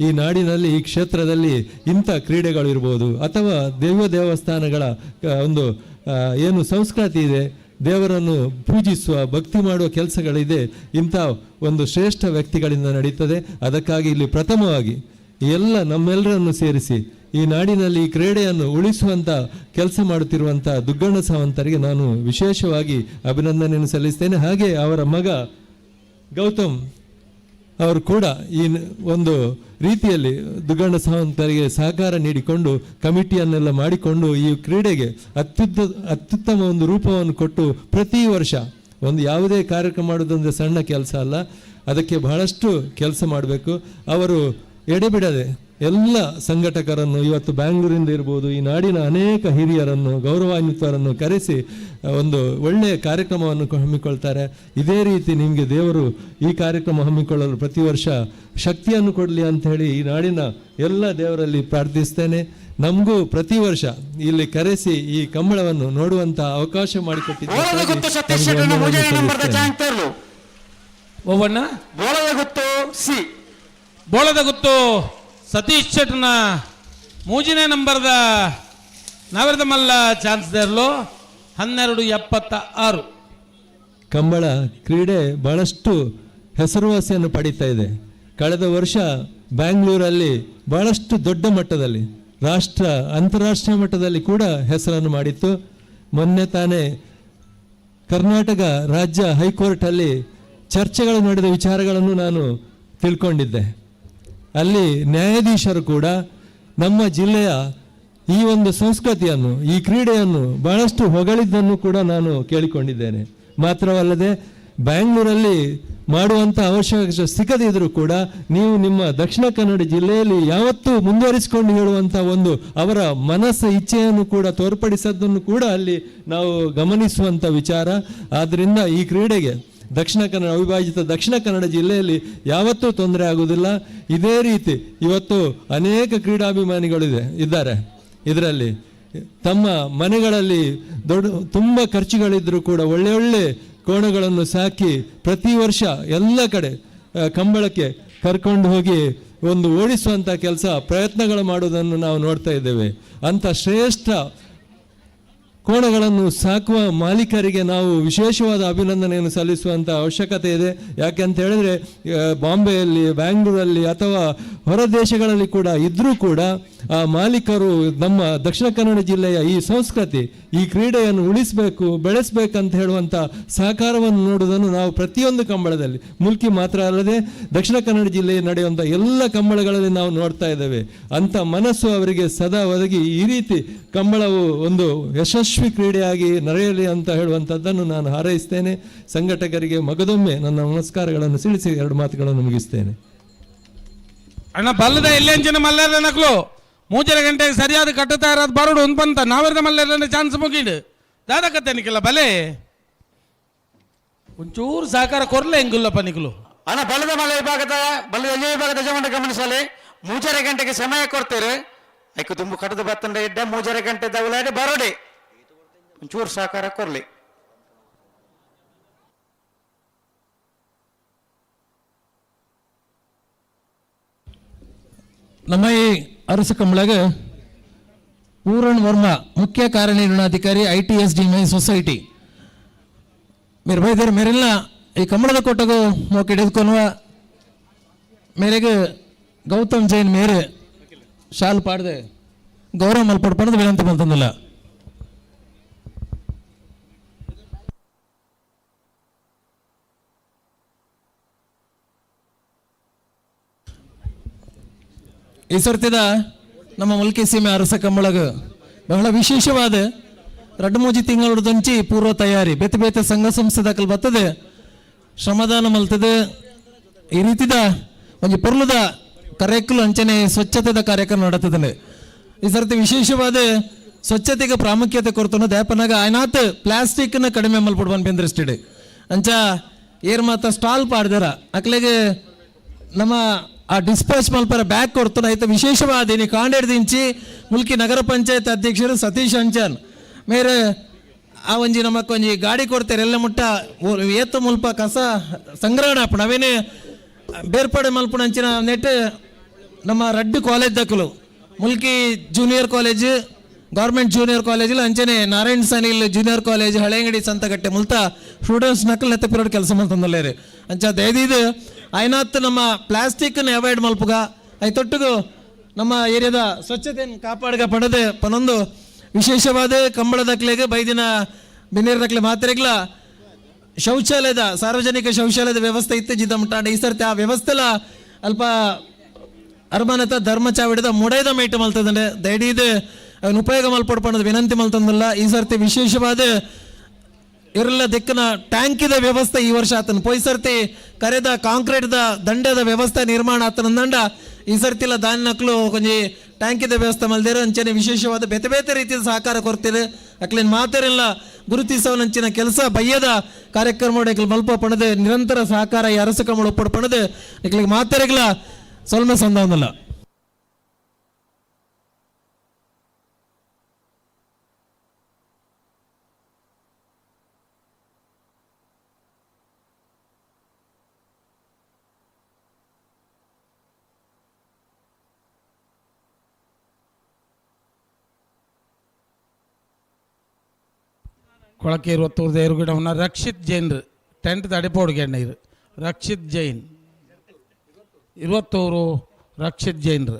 ಈ ನಾಡಿನಲ್ಲಿ, ಈ ಕ್ಷೇತ್ರದಲ್ಲಿ ಇಂಥ ಕ್ರೀಡೆಗಳಿರ್ಬೋದು ಅಥವಾ ದೈವ ದೇವಸ್ಥಾನಗಳ ಒಂದು ಏನು ಸಂಸ್ಕೃತಿ ಇದೆ, ದೇವರನ್ನು ಪೂಜಿಸುವ, ಭಕ್ತಿ ಮಾಡುವ ಕೆಲಸಗಳಿದೆ, ಇಂಥ ಒಂದು ಶ್ರೇಷ್ಠ ವ್ಯಕ್ತಿಗಳಿಂದ ನಡೀತದೆ. ಅದಕ್ಕಾಗಿ ಇಲ್ಲಿ ಪ್ರಥಮವಾಗಿ ಎಲ್ಲ ನಮ್ಮೆಲ್ಲರನ್ನು ಸೇರಿಸಿ ಈ ನಾಡಿನಲ್ಲಿ ಈ ಕ್ರೀಡೆಯನ್ನು ಉಳಿಸುವಂಥ ಕೆಲಸ ಮಾಡುತ್ತಿರುವಂಥ ದುಗ್ಗಣ್ಣ ಸಾವಂತರಿಗೆ ನಾನು ವಿಶೇಷವಾಗಿ ಅಭಿನಂದನೆಯನ್ನು ಸಲ್ಲಿಸ್ತೇನೆ. ಹಾಗೆ ಅವರ ಮಗ ಗೌತಮ್ ಅವರು ಕೂಡ ಈ ಒಂದು ರೀತಿಯಲ್ಲಿ ದುಗ್ಗಣ್ಣ ಸಾವಂತರಿಗೆ ಸಹಕಾರ ನೀಡಿಕೊಂಡು ಕಮಿಟಿಯನ್ನೆಲ್ಲ ಮಾಡಿಕೊಂಡು ಈ ಕ್ರೀಡೆಗೆ ಅತ್ಯುತ್ತಮ ಒಂದು ರೂಪವನ್ನು ಕೊಟ್ಟು ಪ್ರತಿ ವರ್ಷ ಒಂದು ಯಾವುದೇ ಕಾರ್ಯಕ್ರಮ ಮಾಡೋದಂದರೆ ಸಣ್ಣ ಕೆಲಸ ಅಲ್ಲ, ಅದಕ್ಕೆ ಬಹಳಷ್ಟು ಕೆಲಸ ಮಾಡಬೇಕು. ಅವರು ಎಡೆಬಿಡದೆ ಎಲ್ಲ ಸಂಘಟಕರನ್ನು, ಇವತ್ತು ಬ್ಯಾಂಗ್ಳೂರಿಂದ ಇರ್ಬೋದು, ಈ ನಾಡಿನ ಅನೇಕ ಹಿರಿಯರನ್ನು, ಗೌರವಾನ್ವಿತರನ್ನು ಕರೆಸಿ ಒಂದು ಒಳ್ಳೆಯ ಕಾರ್ಯಕ್ರಮವನ್ನು ಹಮ್ಮಿಕೊಳ್ತಾರೆ. ಇದೇ ರೀತಿ ನಿಮಗೆ ದೇವರು ಈ ಕಾರ್ಯಕ್ರಮ ಹಮ್ಮಿಕೊಳ್ಳಲು ಪ್ರತಿ ವರ್ಷ ಶಕ್ತಿಯನ್ನು ಕೊಡಲಿ ಅಂತ ಹೇಳಿ ಈ ನಾಡಿನ ಎಲ್ಲ ದೇವರಲ್ಲಿ ಪ್ರಾರ್ಥಿಸ್ತೇನೆ. ನಮಗೂ ಪ್ರತಿ ವರ್ಷ ಇಲ್ಲಿ ಕರೆಸಿ ಈ ಕಂಬಳವನ್ನು ನೋಡುವಂಥ ಅವಕಾಶ ಮಾಡಿಕೊಟ್ಟಿದ್ದಾರೆ. ಬೋಳದ ಗುತ್ತು ಸತೀಶ್ ಶೆಟ್ಟನ ಮೂಜನೇ ನಂಬರ್ದ ನಾವಿರದ ಮಲ್ಲ ಚಾನ್ಸ್ ದೇರ್ಲು 12:76. ಕಂಬಳ ಕ್ರೀಡೆ ಬಹಳಷ್ಟು ಹೆಸರುವಾಸಿಯನ್ನು ಪಡೀತಾ ಇದೆ. ಕಳೆದ ವರ್ಷ ಬ್ಯಾಂಗ್ಳೂರಲ್ಲಿ ಬಹಳಷ್ಟು ದೊಡ್ಡ ಮಟ್ಟದಲ್ಲಿ, ರಾಷ್ಟ್ರ ಅಂತಾರಾಷ್ಟ್ರೀಯ ಮಟ್ಟದಲ್ಲಿ ಕೂಡ ಹೆಸರನ್ನು ಮಾಡಿತ್ತು. ಮೊನ್ನೆ ತಾನೇ ಕರ್ನಾಟಕ ರಾಜ್ಯ ಹೈಕೋರ್ಟಲ್ಲಿ ಚರ್ಚೆಗಳು ನಡೆದ ವಿಚಾರಗಳನ್ನು ನಾನು ತಿಳ್ಕೊಂಡಿದ್ದೆ. ಅಲ್ಲಿ ನ್ಯಾಯಾಧೀಶರು ಕೂಡ ನಮ್ಮ ಜಿಲ್ಲೆಯ ಈ ಒಂದು ಸಂಸ್ಕೃತಿಯನ್ನು, ಈ ಕ್ರೀಡೆಯನ್ನು ಬಹಳಷ್ಟು ಹೊಗಳಿದ್ದನ್ನು ಕೂಡ ನಾನು ಕೇಳಿಕೊಂಡಿದ್ದೇನೆ. ಮಾತ್ರವಲ್ಲದೆ ಬ್ಯಾಂಗ್ಳೂರಲ್ಲಿ ಮಾಡುವಂಥ ಅವಶ್ಯಕತೆ ಸಿಗದಿದ್ದರೂ ಕೂಡ ನೀವು ನಿಮ್ಮ ದಕ್ಷಿಣ ಕನ್ನಡ ಜಿಲ್ಲೆಯಲ್ಲಿ ಯಾವತ್ತೂ ಮುಂದುವರಿಸಿಕೊಂಡು ಹೇಳುವಂಥ ಒಂದು ಅವರ ಮನಸ್ಸು ಇಚ್ಛೆಯನ್ನು ಕೂಡ ತೋರ್ಪಡಿಸೋದನ್ನು ಕೂಡ ಅಲ್ಲಿ ನಾವು ಗಮನಿಸುವಂಥ ವಿಚಾರ. ಆದ್ದರಿಂದ ಈ ಕ್ರೀಡೆಗೆ ದಕ್ಷಿಣ ಕನ್ನಡ, ಅವಿಭಾಜಿತ ದಕ್ಷಿಣ ಕನ್ನಡ ಜಿಲ್ಲೆಯಲ್ಲಿ ಯಾವತ್ತೂ ತೊಂದರೆ ಆಗುವುದಿಲ್ಲ. ಇದೇ ರೀತಿ ಇವತ್ತು ಅನೇಕ ಕ್ರೀಡಾಭಿಮಾನಿಗಳಿದೆ ಇದ್ದಾರೆ. ಇದರಲ್ಲಿ ತಮ್ಮ ಮನೆಗಳಲ್ಲಿ ದೊಡ್ಡ ತುಂಬ ಖರ್ಚುಗಳಿದ್ರೂ ಕೂಡ ಒಳ್ಳೆ ಒಳ್ಳೆ ಕೋಣಗಳನ್ನು ಸಾಕಿ ಪ್ರತಿ ವರ್ಷ ಎಲ್ಲ ಕಡೆ ಕಂಬಳಕ್ಕೆ ಕರ್ಕೊಂಡು ಹೋಗಿ ಒಂದು ಓಡಿಸುವಂಥ ಕೆಲಸ ಪ್ರಯತ್ನಗಳು ಮಾಡುವುದನ್ನು ನಾವು ನೋಡ್ತಾ ಇದ್ದೇವೆ. ಅಂಥ ಶ್ರೇಷ್ಠ ಕೋಣಗಳನ್ನು ಸಾಕುವ ಮಾಲೀಕರಿಗೆ ನಾವು ವಿಶೇಷವಾದ ಅಭಿನಂದನೆಯನ್ನು ಸಲ್ಲಿಸುವಂಥ ಅವಶ್ಯಕತೆ ಇದೆ. ಯಾಕೆಂತ ಹೇಳಿದ್ರೆ, ಬಾಂಬೆಯಲ್ಲಿ, ಬ್ಯಾಂಗ್ಳೂರಲ್ಲಿ ಅಥವಾ ಹೊರ ದೇಶಗಳಲ್ಲಿ ಕೂಡ ಇದ್ರೂ ಕೂಡ ಆ ಮಾಲೀಕರು ನಮ್ಮ ದಕ್ಷಿಣ ಕನ್ನಡ ಜಿಲ್ಲೆಯ ಈ ಸಂಸ್ಕೃತಿ, ಈ ಕ್ರೀಡೆಯನ್ನು ಉಳಿಸಬೇಕು, ಬೆಳೆಸಬೇಕಂತ ಹೇಳುವಂಥ ಸಹಕಾರವನ್ನು ನೋಡುವುದನ್ನು ನಾವು ಪ್ರತಿಯೊಂದು ಕಂಬಳದಲ್ಲಿ, ಮುಲ್ಕಿ ಮಾತ್ರ ಅಲ್ಲದೆ ದಕ್ಷಿಣ ಕನ್ನಡ ಜಿಲ್ಲೆಯಲ್ಲಿ ನಡೆಯುವಂಥ ಎಲ್ಲ ಕಂಬಳಗಳಲ್ಲಿ ನಾವು ನೋಡ್ತಾ ಇದ್ದೇವೆ. ಅಂಥ ಮನಸ್ಸು ಅವರಿಗೆ ಸದಾ ಒದಗಿ ಈ ರೀತಿ ಕಂಬಳವು ಒಂದು ಯಶಸ್ವಿ ಕ್ರೀಡೆಯಾಗಿ ನಡೆಯಲಿ ಅಂತ ಹೇಳುವಂಥದ್ದನ್ನು ನಾನು ಹಾರೈಸ್ತೇನೆ. ಸಂಘಟಕರಿಗೆ ಮಗದೊಮ್ಮೆ ನನ್ನ ನಮಸ್ಕಾರಗಳನ್ನು ತಿಳಿಸಿ ಎರಡು ಮಾತುಗಳನ್ನು ಮುಗಿಸ್ತೇನೆ. ಅಣ್ಣ, ಬಲ್ಲದ ಎಲ್ಲೆಂಚಿನ ಮಲ್ಲೇರ ನಕ್ಲು ಮೂಜರ ಗಂಟೆಗೆ ಸರಿಯಾದ ಕಟ್ಟುತ್ತಾ ಇರೋದು ಬರೋಡು ಒಂದು ಬಂತ ನಾವಿರದ ಮಲ್ಲೇರ ಚಾನ್ಸ್ ಮುಗೀಡು ದಾದಕತ್ತೆ ನಿಕ್ಕಿಲ್ಲ ಬಲೆ ಒಂಚೂರು ಸಹಕಾರ ಕೊರ್ಲೆ ಹೆಂಗಿಲ್ಲಪ್ಪ ನಿಕ್ಲು. ಅಣ್ಣ, ಬಲ್ಲದ ಮಲೆ ವಿಭಾಗದ ಬಲ್ಲದ ಎಲ್ಲಿ ವಿಭಾಗದ ಯಜಮಾನ ಗಮನಿಸಲಿ, ಮೂಜರೆ ಗಂಟೆಗೆ ಸಮಯ ಕೊಡ್ತೀರಿ. ಐಕು ತುಂಬ ಕಟ್ಟದ ಬತ್ತಂಡ ಇಡ್ಡೆ ಮೂಜರೆ ಗಂಟೆ ದವಲಾಡಿ ಬರೋಡಿ ಒಂಚೂರು ಸಹಕಾರ ಕೊರ್ಲಿ. ನಮ್ಮ ಈ ಅರಸು ಕಂಬಳಗ ಪೂರಣ್ ವರ್ಮ ಮುಖ್ಯ ಕಾರ್ಯನಿರ್ವಹಣಾಧಿಕಾರಿ I T S D my society ಮೇರೆ ಬೈದರು ಮೇರೆಲ್ಲ ಈ ಕಂಬಳದ ಕೋಟಗು ಮೋಕೆ ಹಿಡಿದುಕೊನುವ ಮೇರೆಗೆ ಗೌತಮ್ ಜೈನ್ ಮೇರೆ ಶಾಲ್ ಪಾಡ್ದೆ ಗೌರವ ಮಲ್ಪಡ್ ಪಡೆದು ವಿನಂತಿ ಬಂತಂದಿಲ್ಲ. ಈ ಸರ್ತಿದ ನಮ್ಮ ಮುಲ್ಕಿ ಸೀಮೆ ಅರಸ ಕಂಬಳಗ ಬಹಳ ವಿಶೇಷವಾದ 2-3 ತಿಂಗಳದಂಚಿ ಪೂರ್ವ ತಯಾರಿ ಬೇತೆ ಬೇತೆ ಸಂಘ ಸಂಸ್ಥೆ ದಾಖಲು ಬರ್ತದೆ ಶ್ರಮದಾನ ಮಲ್ತದೆ. ಈ ರೀತಿದ ಒಂಜಿ ಪೊರ್ಲುದ ಕರೆಕ್ಕಲು ಅಂಚನೆ ಸ್ವಚ್ಛತೆದ ಕಾರ್ಯಕ್ರಮ ನಡತದೆ. ಈ ಸರ್ತಿ ವಿಶೇಷವಾದ ಸ್ವಚ್ಛತೆಗೆ ಪ್ರಾಮುಖ್ಯತೆ ಕೊಡ್ತಾನೆ ದೇಪನಾಗ ಆಯ್ನಾತ್ ಪ್ಲಾಸ್ಟಿಕ್ನ ಕಡಿಮೆ ಮಲ್ಪಡ್ ಬಂದ್ ದೃಷ್ಟಿಡ್ ಅಂಚ ಏರ್ ಮಾತ ಸ್ಟಾಲ್ ಪಾಡ್ದಾರ ಅಕ್ಲೆಗೆ ನಮ್ಮ ಆ ಡಿಸ್ಪಾಚ್ ಮಲ್ಪರ ಬ್ಯಾಗ್ ಕೊಡ್ತಾನೆ. ಆಯ್ತು ವಿಶೇಷವಾದ ನೀ ಕಾಂಡೇಡ್ದಿಂಚಿ ಮುಲ್ಕಿ ನಗರ ಪಂಚಾಯತ್ ಅಧ್ಯಕ್ಷರು ಸತೀಶ್ ಅಂಚನ್ ಮೇರೆ ಆ ಒಂಜಿ ನಮಕ್ ಒಂಜಿ ಗಾಡಿ ಕೊಡ್ತಾರೆ ಎಲ್ಲ ಮುಟ್ಟ ಏತು ಮುಲ್ಪ ಕಸ ಸಂಗ್ರಹಣೆ ಅಪ್ಪ ನಾವೇನೇ ಬೇರ್ಪಡೆ ಮಲ್ಪುಣ ಅಂಚಿನ ನೆಟ್ ನಮ್ಮ ರಡ್ಡು ಕಾಲೇಜ್ ದಕ್ಕಲು Mulki junior college government junior college ಅಂಚನೆ ನಾರಾಯಣ್ ಸನಿಲ್ ಜೂನಿಯರ್ ಕಾಲೇಜ್ ಹಳೆಯಂಗಡಿ ಸಂತಗಟ್ಟೆ ಮುಲ್ತ ಸ್ಟೂಡೆಂಟ್ಸ್ ನಕಲ್ ನೆತ್ತ ಪಿರಿಯಡ್ ಕೆಲಸ ಮಲ್ತಂದಲ್ಲೇರಿ. ಅಂಚ ದಯದೀದು ಐನಾತ್ ನಮ್ಮ ಪ್ಲಾಸ್ಟಿಕ್ನ ಅವಾಯ್ಡ್ ಮಲ್ಪುಗ ಐತೊಟ್ಟಿಗೂ ನಮ್ಮ ಏರಿಯಾದ ಸ್ವಚ್ಛತೆಯನ್ನು ಕಾಪಾಡ್ಗ ಪಡೆದು ಪನೊಂದು ವಿಶೇಷವಾದ ಕಂಬಳದಕ್ಲೆಗೆ ಬೈದಿನ ಬಿನ್ನೇರ್ದಕ್ಲೆ ಮಾತ್ರೆಗ್ಲ ಶೌಚಾಲಯದ ಸಾರ್ವಜನಿಕ ಶೌಚಾಲಯದ ವ್ಯವಸ್ಥೆ ಇತ್ತು ಜಿದ್ದ ಮುಟ್ಟಾಂಡ ಈ ಸರ್ತಿ ಆ ವ್ಯವಸ್ಥೆಲ ಅಲ್ಪ ಅರ್ಮಾನತ ಧರ್ಮ ಚಾವಿಡದ ಮುಡೈದ ಮೇಟು ಮಲ್ತದಂಡೆ ದಯಡೀದು ಅವನ ಉಪಯೋಗ ಮಲ್ಪಡ್ಪಣ್ಣದ ವಿನಂತಿ ಮಲ್ತಂದಲ್ಲ. ಈ ಸರ್ತಿ ವಿಶೇಷವಾದ ಇರಲ್ಲ ದಿಕ್ಕನ ಟ್ಯಾಂಕಿದ ವ್ಯವಸ್ಥೆ ಈ ವರ್ಷ ಆತನ ಪೋಯ್ ಸರ್ತಿ ಕರೆದ ಕಾಂಕ್ರೀಟ್ದ ದಂಡದ ವ್ಯವಸ್ಥೆ ನಿರ್ಮಾಣ ಆತನ ದಂಡ ಈ ಸರ್ತಿಲ್ಲ ದಾನಿನಕ್ಲು ಕೊಂಜಿ ಟ್ಯಾಂಕಿದ ವ್ಯವಸ್ಥೆ ಮಲ್ದಿರ ಅಂಚನೆ ವಿಶೇಷವಾದ ಬೇತೆ ಬೇತೆ ರೀತಿಯ ಸಹಕಾರ ಕೊಡ್ತೀರಿ ಅಕ್ಲಿನ ಮಾತರೆಲ್ಲ ಗುರುತಿಸವನಂಚಿನ ಕೆಲಸ ಬಯ್ಯದ ಕಾರ್ಯಕ್ರಮ ಮಲ್ಪ ಪಣದೆ ನಿರಂತರ ಸಹಕಾರ ಈ ಅರಸು ಕಮಳು ಒಪ್ಪಡು ಪಣದೆ ಇಕ್ಲಿಗೆ ಮಾತರೆಗ್ಲ ಸೊಲ್ಮೆ ಸಂದವನಲ್ಲ. ಕೊಳಕೇರು ಒತ್ತೂರ್ದ ಎರುಗಿಡವನ ರಕ್ಷಿತ್ ಜೈನ್ರು ಟೆಂಟ್ ತಡಿಪೋಡ್ಗೆಣ್ಣೀರು ರಕ್ಷಿತ್ ಜೈನ್ 21 ರಕ್ಷಿತ್ ಜೈನ್ರು.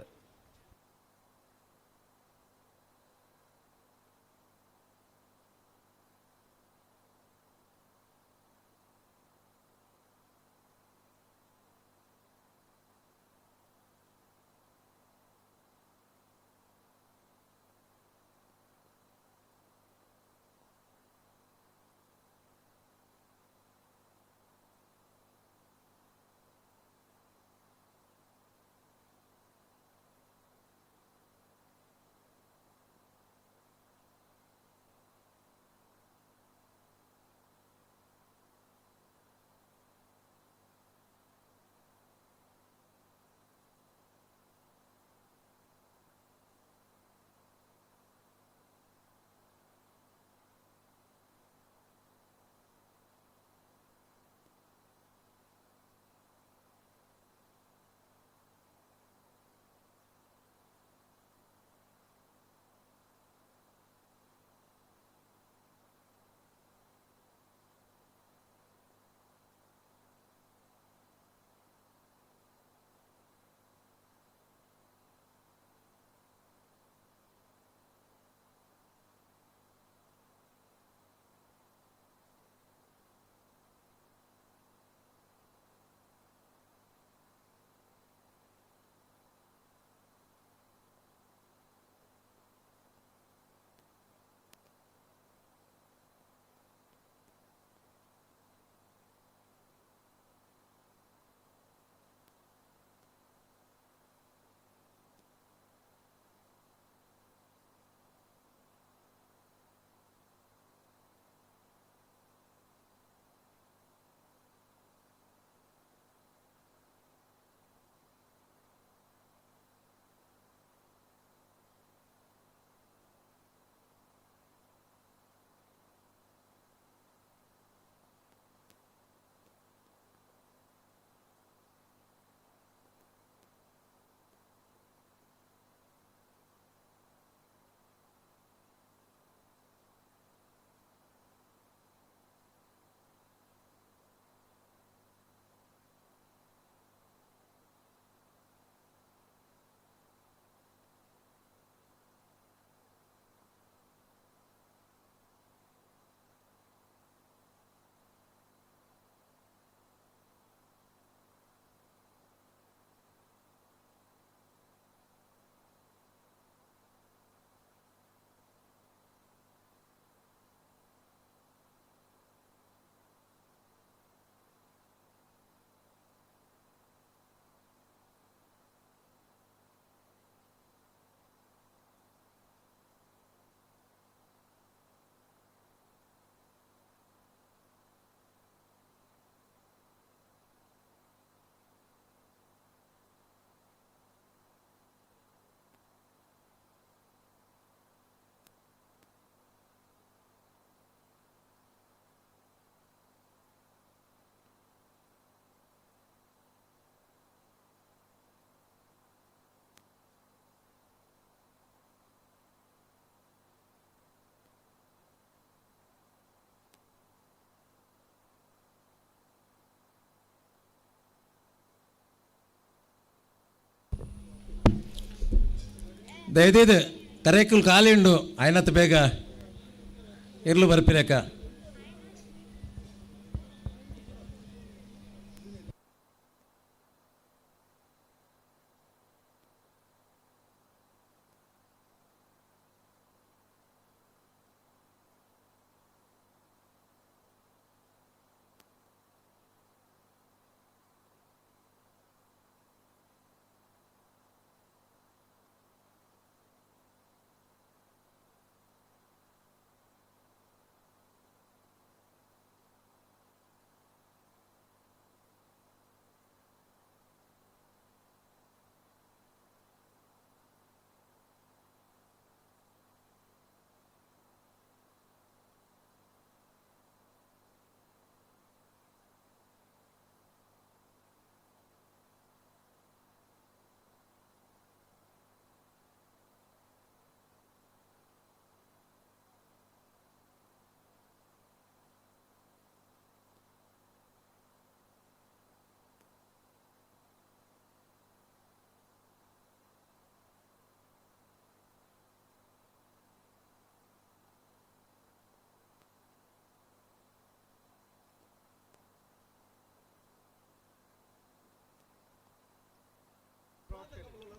ದಯದೀದು ತರೇಕುಲ್ ಖಾಲಿ ಉಂಡು ಆಯ್ನತ್ ಬೇಗ ಇರ್ಲು ಬರ್ಪಿರಕ.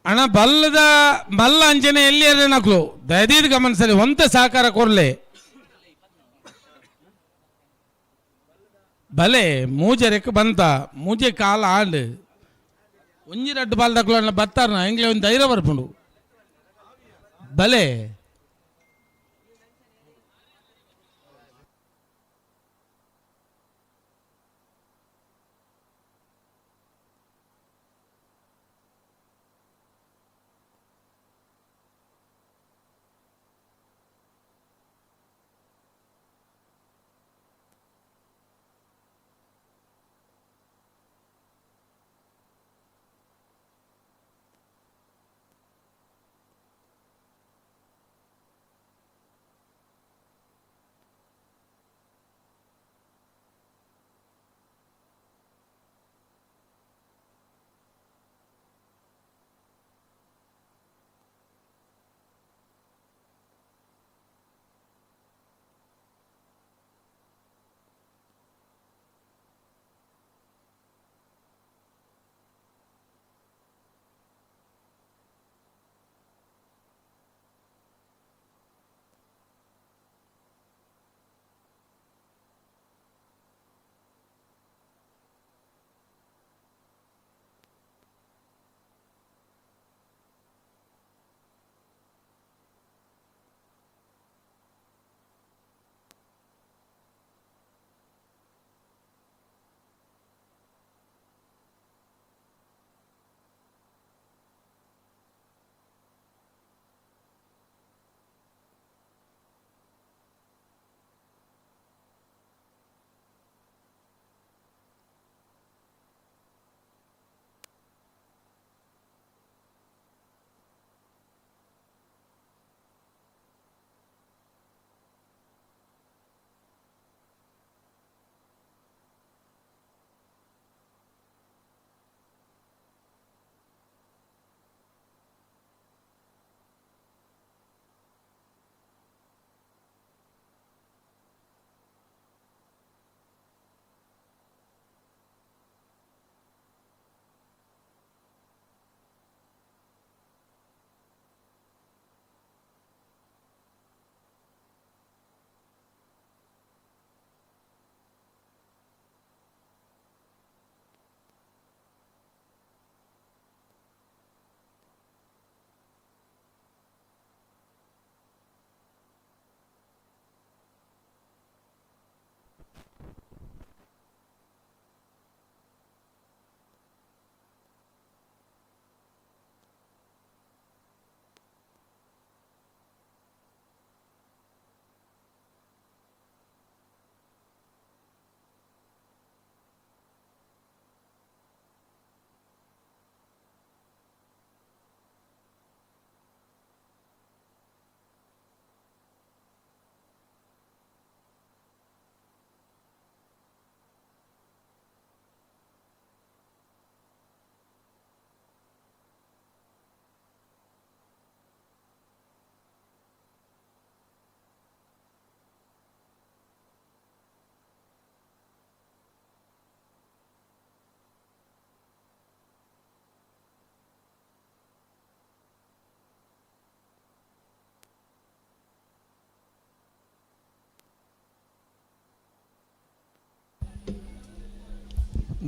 ಅಣ್ಣ ಬಲ್ಲದ ಮಲ್ಲ ಅಂಜನೆ ಎಲ್ಲಿ ನಕ್ಲು ದಯದೀದ್ ಗಮನಿಸಲಿ ಒಂತ ಸಹಕಾರ ಕೊರ್ಲೆ ಬಲೆ ಮೂಜರೆಕ್ ಬಂತ ಮೂಜೆ ಕಾಲ ಆಂಡ್ ಒಂಜಿ ರಡ್ಡು ಬಾಲ್ ದಕ್ಲು ಅಣ್ಣ ಬತ್ತಾರನ ಎಂಗ್ಲೆ ಒಂದು ಧೈರ್ಯ ಬರ್ಪುಂಡು ಬಲೆ.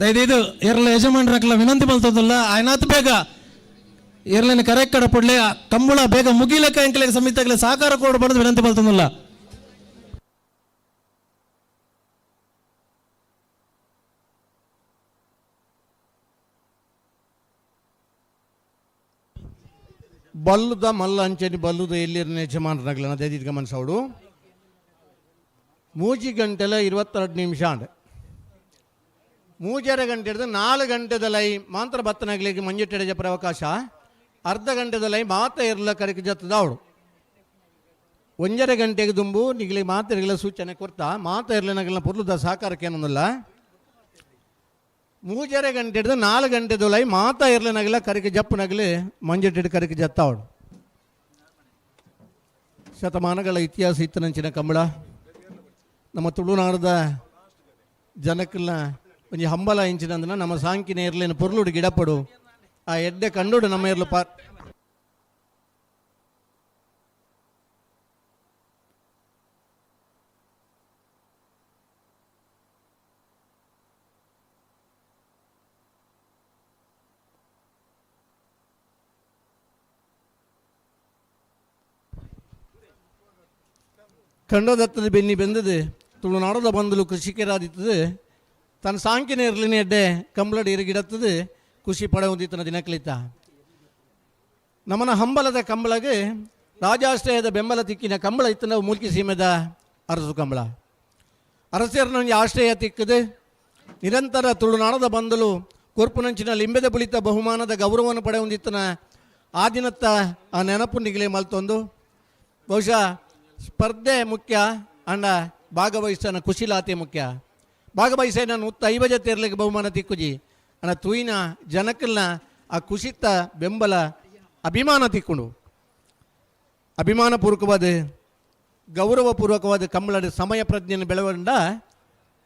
ದಯದೈದು ಎರ್ಲ ಯಜಮಾನ್ರಕ್ಲ ವಿನಂತಿ ಮಲ್ತದಲ್ಲ ಆಯ್ನಾತ್ ಬೇಗ ಎರ್ಲನ ಕರೆಕ್ಟ್ ಕಡ ಪೊಡ್ಲೆ ಕಂಬಳ ಬೇಗ ಮುಗಿಲಕ್ಕ ಎಂಕಲೆಗ್ ಸಮಿತಿಗ್ಲ ಸಹಕಾರ ಕೊಡಬಾರ್ದು ವಿನಂತಿ ಮಲ್ತದಲ್ಲ. ಬಲ್ಲುದ ಮಲ್ಲ ಅಂಚನಿ ಬಲ್ಲುದ ಎಲ್ಲಿರನ ಯಜಮಾನರಾಗ್ಲನ ದಯದಿದ್ಗ ಮನಸವಡು ಮೂಜಿ ಗಂಟೆಲ 22 ನಿಮಿಷ ಅಂಡ್ ಮೂಜರೆ ಗಂಟೆ ಹಿಡಿದು 4 ಗಂಟೆದ ಲೈ ಮಾಂತ್ರ ಬತ್ತನಾಗ್ಲಿಕ್ಕೆ ಮಂಜುಟ್ಟೆಡೆ ಜಪರ ಅವಕಾಶ ಅರ್ಧ ಗಂಟೆದ ಲೈ ಮಾತ ಇರಲ ಕರಿಕ ಜತ್ತದ ಅವಳು 1.5 ಗಂಟೆಗೆ ದುಂಬು ನಿಗಲಿ ಮಾತೆರ್ಗಲ ಸೂಚನೆ ಕೊರ್ತಾ ಮಾತ ಇರಲಿನಗಲ ಪೊರ್ಲುದ ಸಹಕಾರಕ್ಕೆ ಏನೊಂದಿಲ್ಲ 3.5 ಗಂಟೆ ಹಿಡಿದು 4 ಗಂಟೆದ ಲೈ ಮಾತ ಇರಲಿನಗಲ ಕರಿಕ ಜಪ್ಪುನಗಲಿ ಮಂಜುಟ್ಟೆಡೆ ಕರಿಕ ಜತ್ತ ಅವಳು. ಶತಮಾನಗಳ ಇತಿಹಾಸ ಇತ್ತನಂಚಿನ ಕಂಬಳ ನಮ್ಮ ತುಳುನಾಡದ ಜನಕ್ಕೆಲ್ಲ ಒಂಜಿ ಹಂಬಲ ಇಂಚಿನಂದನ ನಮ್ಮ ಸಾಂಕಿನ ಇರ್ಲಿನ ಪೊರ್ಲುಡು ಗಿಡಪಡು ಆ ಎಡ್ಡೆ ಕಂಡುಡು ನಮ್ಮ ಇರ್ಲು ಪಾರ್ ಕಂಡೋದತ್ತದ ಬೆನ್ನಿ ಬೆಂದದು ತುಳುನಾಡದ ಬಂದಲು ಕೃಷಿಕರಾದಿತ್ತದು ತನ್ನ ಸಾಂಕಿನ ಇರ್ಲಿನ ಎಡ್ಡೆ ಕಂಬಳಡಿ ಇರಗಿಡತ್ತದು ಖುಷಿ ಪಡೆಯುವಂತಿತ್ತನ ದಿನಕ್ಲಿತ್ತ ನಮ್ಮನ ಹಂಬಲದ ಕಂಬಳಗೆ ರಾಜಾಶ್ರಯದ ಬೆಂಬಲ ತಿಕ್ಕಿನ ಕಂಬಳ ಇತ್ತು ನಾವು ಮೂಲ್ಕಿ ಸೀಮೆದ ಅರಸು ಕಂಬಳ ಅರಸರನ್ನ ಆಶ್ರಯ ತಿಕ್ಕದು ನಿರಂತರ ತುಳುನಾಡದ ಬಂದಲು ಕೊರ್ಪುನಂಚಿನ ಲಿಂಬೆದ ಬುಳಿತ ಬಹುಮಾನದ ಗೌರವವನ್ನು ಪಡೆಯುವಂತಿತ್ತನ ಆ ದಿನತ್ತ ಆ ನೆನಪು ನಿಗಲೆ ಮಲ್ತೊಂದು ಬಹುಶಃ ಸ್ಪರ್ಧೆ ಮುಖ್ಯ ಅಂಡ ಭಾಗವಹಿಸನ ಕುಶಿಲಾತೆ ಮುಖ್ಯ ಭಾಗವಹಿಸ ನಾನು ಉತ್ತ ಐವ ಜೊತೆ ಇರ್ಲಿಕ್ಕೆ ಬಹುಮಾನ ತಿಕ್ಕುಜಿ ಅಣ್ಣ ತೂಯಿನ ಜನಕ್ಕಲ್ನ ಆ ಕುಶಿತ ಬೆಂಬಲ ಅಭಿಮಾನ ತಿಕ್ಕೊಂಡು ಅಭಿಮಾನಪೂರ್ವಕವಾದ ಗೌರವಪೂರ್ವಕವಾದ ಕಂಬಳದ ಸಮಯ ಪ್ರಜ್ಞೆಯನ್ನು ಬೆಳವಂಡ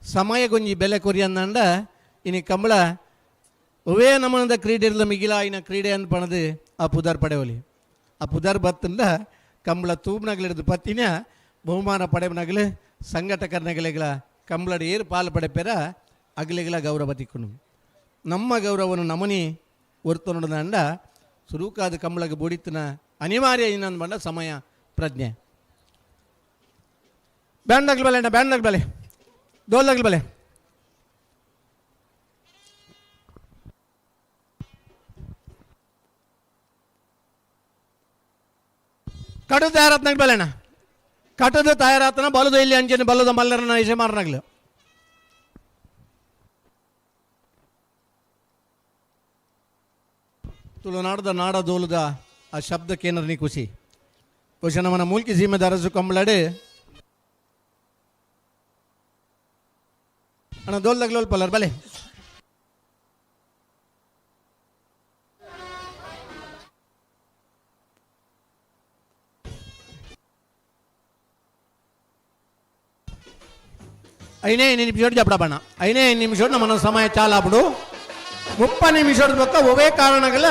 ಸಮಯ ಗೊಂಜಿ ಬೆಲೆ ಕೊರಿಯನ್ನಂಡ ಇನಿ ಕಂಬಳ ಒವೇ ನಮನದ ಕ್ರೀಡೆ ಮಿಗಿಲ ಇನ ಕ್ರೀಡೆ ಅನ್ಪಣದು ಆ ಪುದಾರ್ ಪಡೆವಲಿ ಆ ಪುದಾರ್ ಬತ್ತಂದ ಕಂಬಳ ತೂಬ್ನಗಲಿಡ್ದು ಪತ್ತಿನ ಬಹುಮಾನ ಪಡೆವನಗಲು ಸಂಘಟಕರ್ನಗಲಿಗಳ ಕಂಬಳದ ಏರು ಪಾಲು ಪಡೆಪೆರ ಅಗಲಿಗಳ ಗೌರವ ತಿಕ್ಕುನು ನಮ್ಮ ಗೌರವನು ನಮನಿ ಒರ್ತೊನೊಡದಂಡ ಸುರುಕಾದ ಕಂಬಳಗೆ ಬೋಡಿತ್ತನ ಅನಿವಾರ್ಯ ಇನ್ನೊಂದು ಬಂಡ ಸಮಯ ಪ್ರಜ್ಞೆ ಬ್ಯಾಂಡಾಗ್ಲ ಬಲೆ ಅಣ್ಣ ಬ್ಯಾಂಡಾಗ್ಲ ಬಲೆ ದೋಲ್ದಾಗ್ಲ ಬಲೆ ಕಟು ತಯಾರಾತ್ನಾಗ ಬಲೆ ಅಣ್ಣ ಕಟದು ತಯಾರಾತನ ಬಲದ ಇಲ್ಲಿ ಅಂಜನ ಬಲದ ಮಲ್ಲರನ್ನ ಇಸೆ ಮಾರನಾಗ್ಲು ತುಳುನಾಡದ ನಾಡ ದೋಲದ ಆ ಶಬ್ದಕ್ಕೇನಾರ ನೀ ಖುಷಿ ಬಹುಶಃ ನಮ್ಮನ ಮೂಲ್ಕಿ ಸೀಮೆದ ಅರಸು ಕಂಬಳಾಡು ಅಣ್ಣ ದೋಲ್ದಾಗ್ಲೋಲ್ ಪಲ್ಲರ್ ಬಲೆ ಐನೇ ನಿಮಿಷ ಜಪಡ ಐನೇ ನಿಮಿಷ ನಮ್ಮನ್ನ ಸಮಯ ಚಾಲಾಬಿಡು 30 ನಿಮಿಷದ ಬೊಕ್ಕ ಒವೇ ಕಾರಣಗಳ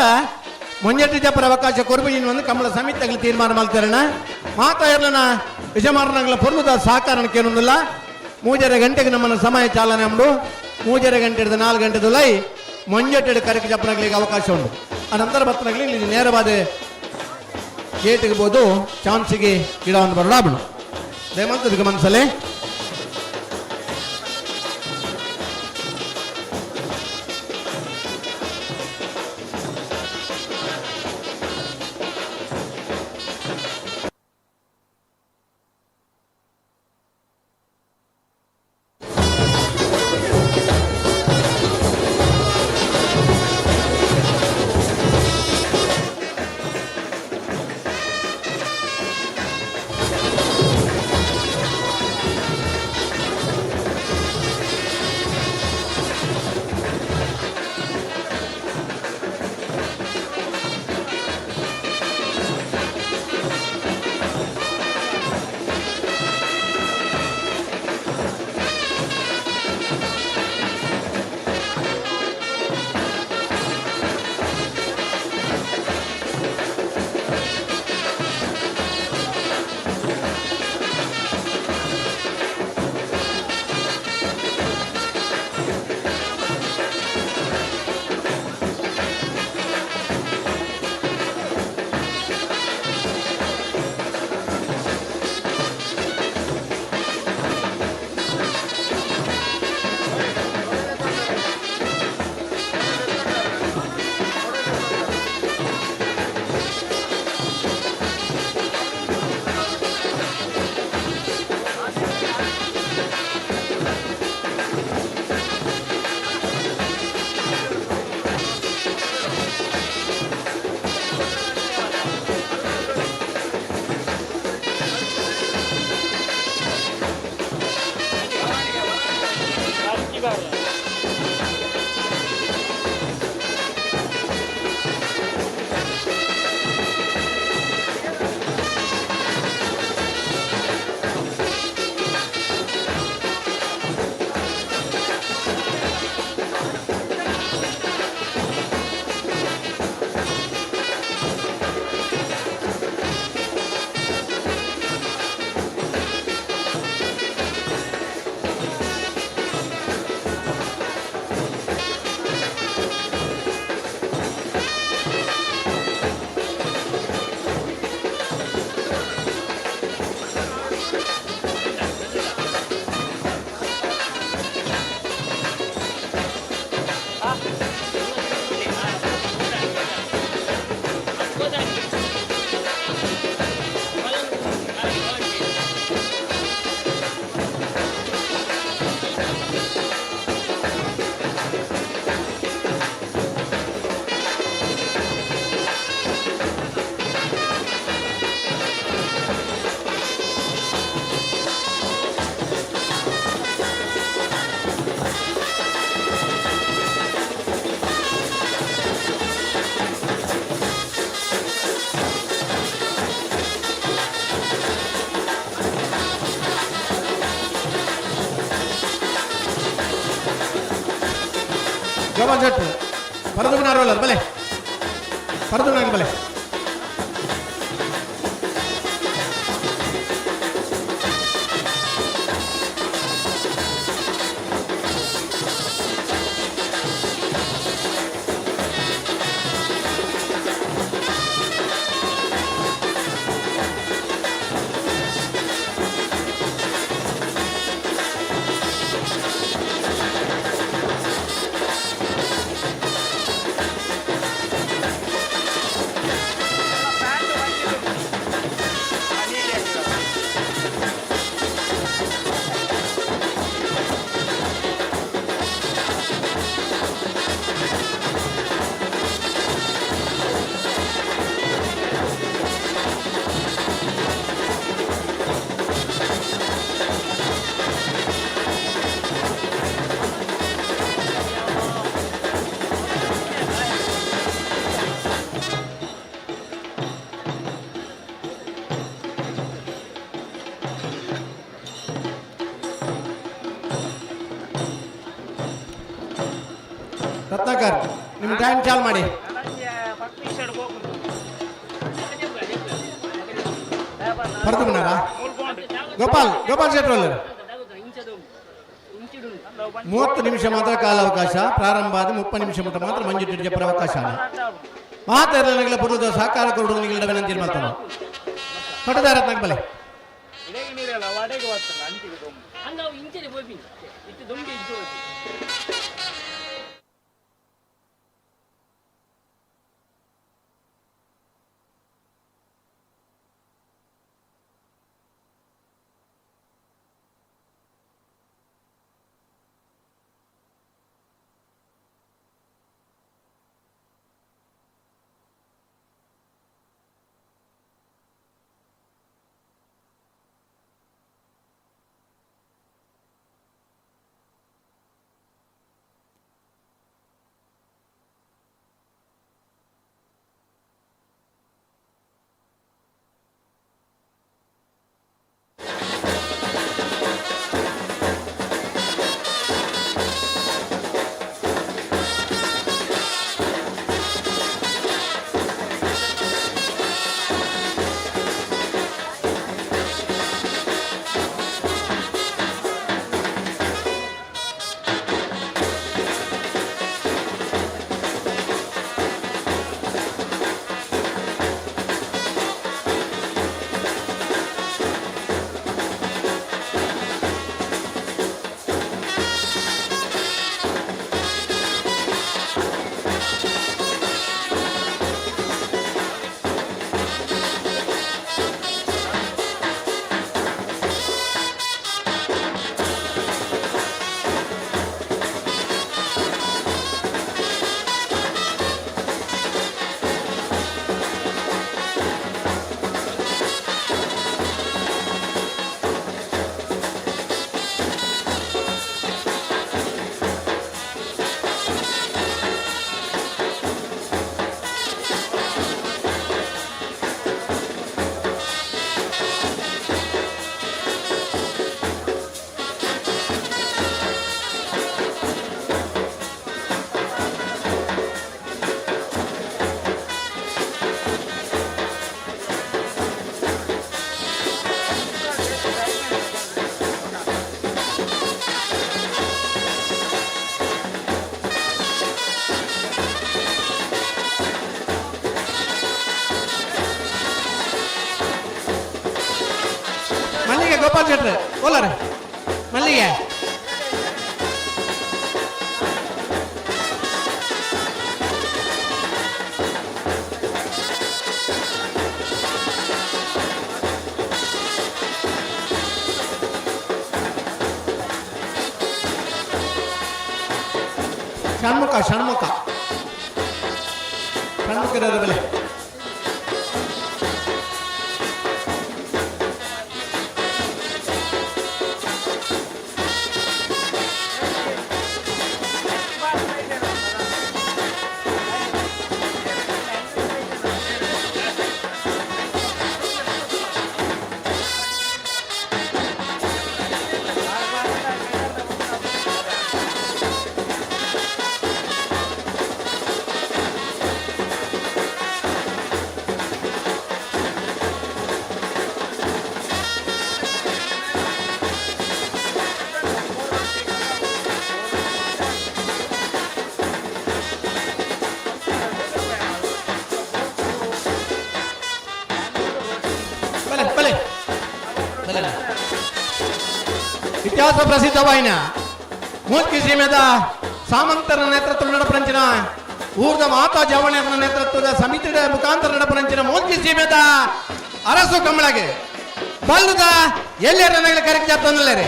ಮುಂಜೆಟ್ಟಿ ಜಪರ ಅವಕಾಶ ಕೊರ್ಬು ಒಂದು ಕಂಬಳ ಸಮಿತಿಗಳು ತೀರ್ಮಾನ ಮಾಡ್ತಾರಣ ಮಾತಾ ಇರ್ಲನ ಯಜಮಾನಗಳ ಪೊರ್ಲುದ ಸಹಕಾರಣಕ್ಕೆ ಏನೊಂದಿಲ್ಲ 3.5 ಗಂಟೆಗೆ ನಮ್ಮನ್ನ ಸಮಯ ಚಾಲನೆ ಉಂಡು 3.5 ಗಂಟೆ ಹಿಡಿದು 4 ಗಂಟೆದು ಲೈ ಮುಂಜೆಟ್ಟೆಡು ಕರಕ ಜಪನಗಳಿಗೆ ಅವಕಾಶ ಉಂಟು. ಆ ನಂತರ ಬತ್ತನಗಳಿಗೆ ಇಲ್ಲಿ ನೇರವಾದ ಗೇಟಿಗೆ ಬೋದು ಚಾನ್ಸಿಗೆ ಗಿಡವನ್ನು ಬರಡಾಬಣ ದಯಮಾಡ್ತದಕ್ಕೆ ಮನಸ್ಸಲ್ಲೇ ಗೋಪಾಲ್ ಶೆಟ್ರು ಪರದುಮನಾರ್ ಬಲೆ, ಪರದುಮನಾರ್ ಬಲೆ. ರತ್ನಾಕರ್, ನಿಮ್ಮ ಟೈಮ್ ಚಾಲು ಮಾಡಿ. ಪರದುಮನಾರ ಗೋಪಾಲ್, ಗೋಪಾಲ್ ಶೆಟ್ರು 30 ನಿಮಿಷ ಮಾತ್ರ ಕಾಲಾವಕಾಶ. ಪ್ರಾರಂಭ ಆದ 30 ನಿಮಿಷ ಮಟ್ಟ ಮಾತ್ರ ಮಂಜು ಜಪ್ಪರ ಅವಕಾಶ. ಮಾತೆಲ್ಲ ಪುರದ ಸಹಕಾರ ಕೊಡುವುದು ವಿನಂತಿ ಮಾಡ್ತಾನೆ. ಪಟ್ಟದ ರತ್ನಾಕ ಬಲೆ. ಗೋಪಾಲ್ ಶೆಟ್ರೆ ಬೋಲಾರೆ ಮಲ್ಲಿಗೆ. ಷಣ್ಮುಖ, ಷಣ್ಮುಖ, ಷಣ್ಮುಖರ ಬೆಲೆ. ಇತಿಹಾಸ ಪ್ರಸಿದ್ಧವಾಯಿನ ಮೂಲ್ಕಿ ಸೀಮೆದ ಸಾಮಂತರ ನೇತೃತ್ವ ನಡಪರಂಚಿನ ಊರ್ದ ಮಾತಾ ಜವಣೆಯರ ನೇತೃತ್ವದ ಸಮಿತಿಯ ಮುಖಾಂತರ ನಡಪರಂಚಿನ ಮೂಲ್ಕಿ ಸೀಮೆದ ಅರಸು ಕಂಬಳಗೆ ಬಲ್ಲದ ಎಲ್ಲರ ಕರೆಕ್ಟ್ ಜಾತಂದಲ್ಲರೆ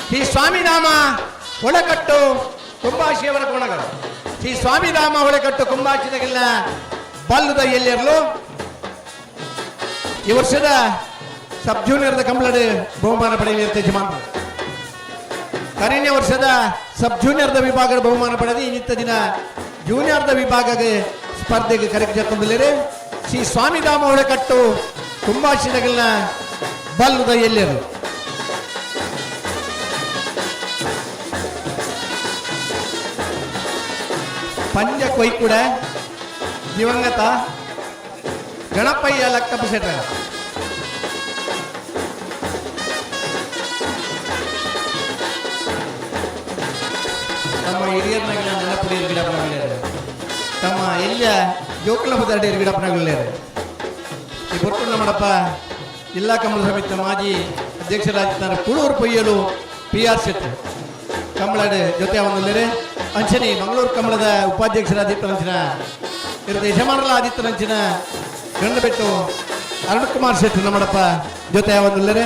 ಶ್ರೀ ಸ್ವಾಮಿಧಾಮ ಹೊಳೆಕಟ್ಟು ಕುಂಬಾಶಿಯವರ ಕೋಣಗಳು. ಶ್ರೀ ಸ್ವಾಮಿಧಾಮ ಹೊಳೆಕಟ್ಟು ಕುಂಬಾಶಿದಾಗೆಲ್ಲ ಬಲ್ಲದ ಎಲ್ಲೆರಲು ಈ ವರ್ಷದ ಸಬ್ ಜೂನಿಯರ್ದ ಕಂಬಳಡು ಬಹುಮಾನ ಪಡೆಯಲಿರುತ್ತೆ ಯಜಮಾನರು. ಕರಿಣ್ಯ ವರ್ಷದ ಸಬ್ ಜೂನಿಯರ್ದ ವಿಭಾಗದ ಬಹುಮಾನ ಪಡೆದು ಇನ್ನಿತ್ತ ದಿನ ಜೂನಿಯರ್ದ ವಿಭಾಗಕ್ಕೆ ಸ್ಪರ್ಧೆಗೆ ಕರೆಕ್ಟ್ ತಂದಿಲ್ಲರೆ ಶ್ರೀ ಸ್ವಾಮಿಧಾಮ ಹೊಳೆಕಟ್ಟು ಕುಂಬಾಶಿದಗಲ್ನ ಬಲ್ಲದ ಎಲ್ಲೆರು. ಪಂಜ ಕೊಯ್ಕುಡ ದಿವಂಗತ ಗಣಪಯ್ಯ ಲಕ್ಕಪ್ಪ ಶೆಟ್ರ. ನಮ್ಮ ಹಿರಿಯರ್ನಾಗಿನ ನೆನಪುಡಿಯರ್ ಗಿಡಪ್ಪನಾಗಲೇರು, ತಮ್ಮ ಎಲ್ಲ ಜೋಕುಲ ಮುದಾಡಿಯರ್ ಗಿಡಪ್ಪನಾಗಲೇರು. ಈ ಬೊಟ್ಟುಣ್ಣ ಮಾಡಪ್ಪ ಜಿಲ್ಲಾ ಕಮಲ ಸಮಿತಿಯ ಮಾಜಿ ಅಧ್ಯಕ್ಷರಾಗಿದ್ದಾರೆ ಕುಳೂರು ಪೊಯ್ಯಲು ಪಿ ಆರ್ ಶೆಟ್ಟಿ ಕಮಲಡ್ ಜೊತೆ ಅವನಲ್ಲಿರೆ. ಅಂಚನೆ ಮಂಗಳೂರು ಕಮಲದ ಉಪಾಧ್ಯಕ್ಷರಾದಿತ್ತನಂಚಿನ ಇರದ ಯಜಮಾನರ ಆದಿತ್ತನಂಚಿನ ಗಂಡಬೆಟ್ಟು ಅರುಣ್ ಕುಮಾರ್ ಶೆಟ್ಟಿ ನಮ್ಮಡಪ್ಪ ಜೊತೆ ಅವನಲ್ಲಿರೆ.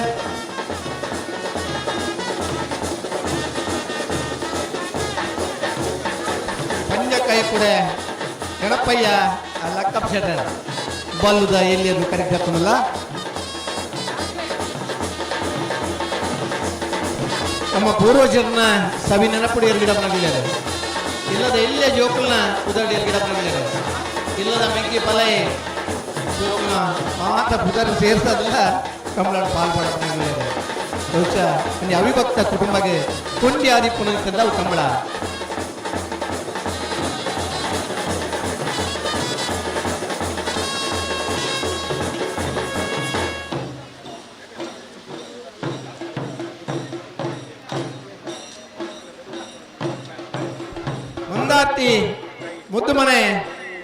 ಪಂಜಕಾಯ ಕೂಡ ಗಣಪಯ್ಯ ಲಕ್ಕಪ್ಪ ಶೆಟ್ಟರ್ ಬಲ್ಲುದ ಎಲ್ಲಿ ಅದು ಕರೆಕ್ಟ್ ಆಗ್ತದಲ್ಲ. ನಮ್ಮ ಪೂರ್ವಜರನ್ನ ಸವಿ ನೆನಪುಡಿಯರ್ ಗಿಡಪ್ಪನಾಗಿದ್ದಾರೆ. ಇಲ್ಲದ ಎಲ್ಲೇ ಜೋಕುಲ್ನ ಪುದರ್ಡಿಯರ್ ಗಿಡಪ್ಪನಾಗಿದ್ದಾರೆ. ಇಲ್ಲದ ಮೆಂಕಿ ಪಲೈ ಜೋಕುಲ್ನ ಮಾತ ಪುದರ್ ಸೇರ್ಸೋದಿಲ್ಲ ಕಮಲಾಡ್ ಪಾಲ್ಪಡಪ್ಪನಾಗಿದ್ದಾರೆ. ಬಹುಶಃ ಅಲ್ಲಿ ಅವಿಭಕ್ತ ಕುಟುಂಬಕ್ಕೆ ಕೊಂಡಿ ಆದಿ ಪುನಃ ಅವು ಕಂಬಳ. ಮಂದಾರ್ತಿ ಮುದ್ದುಮನೆ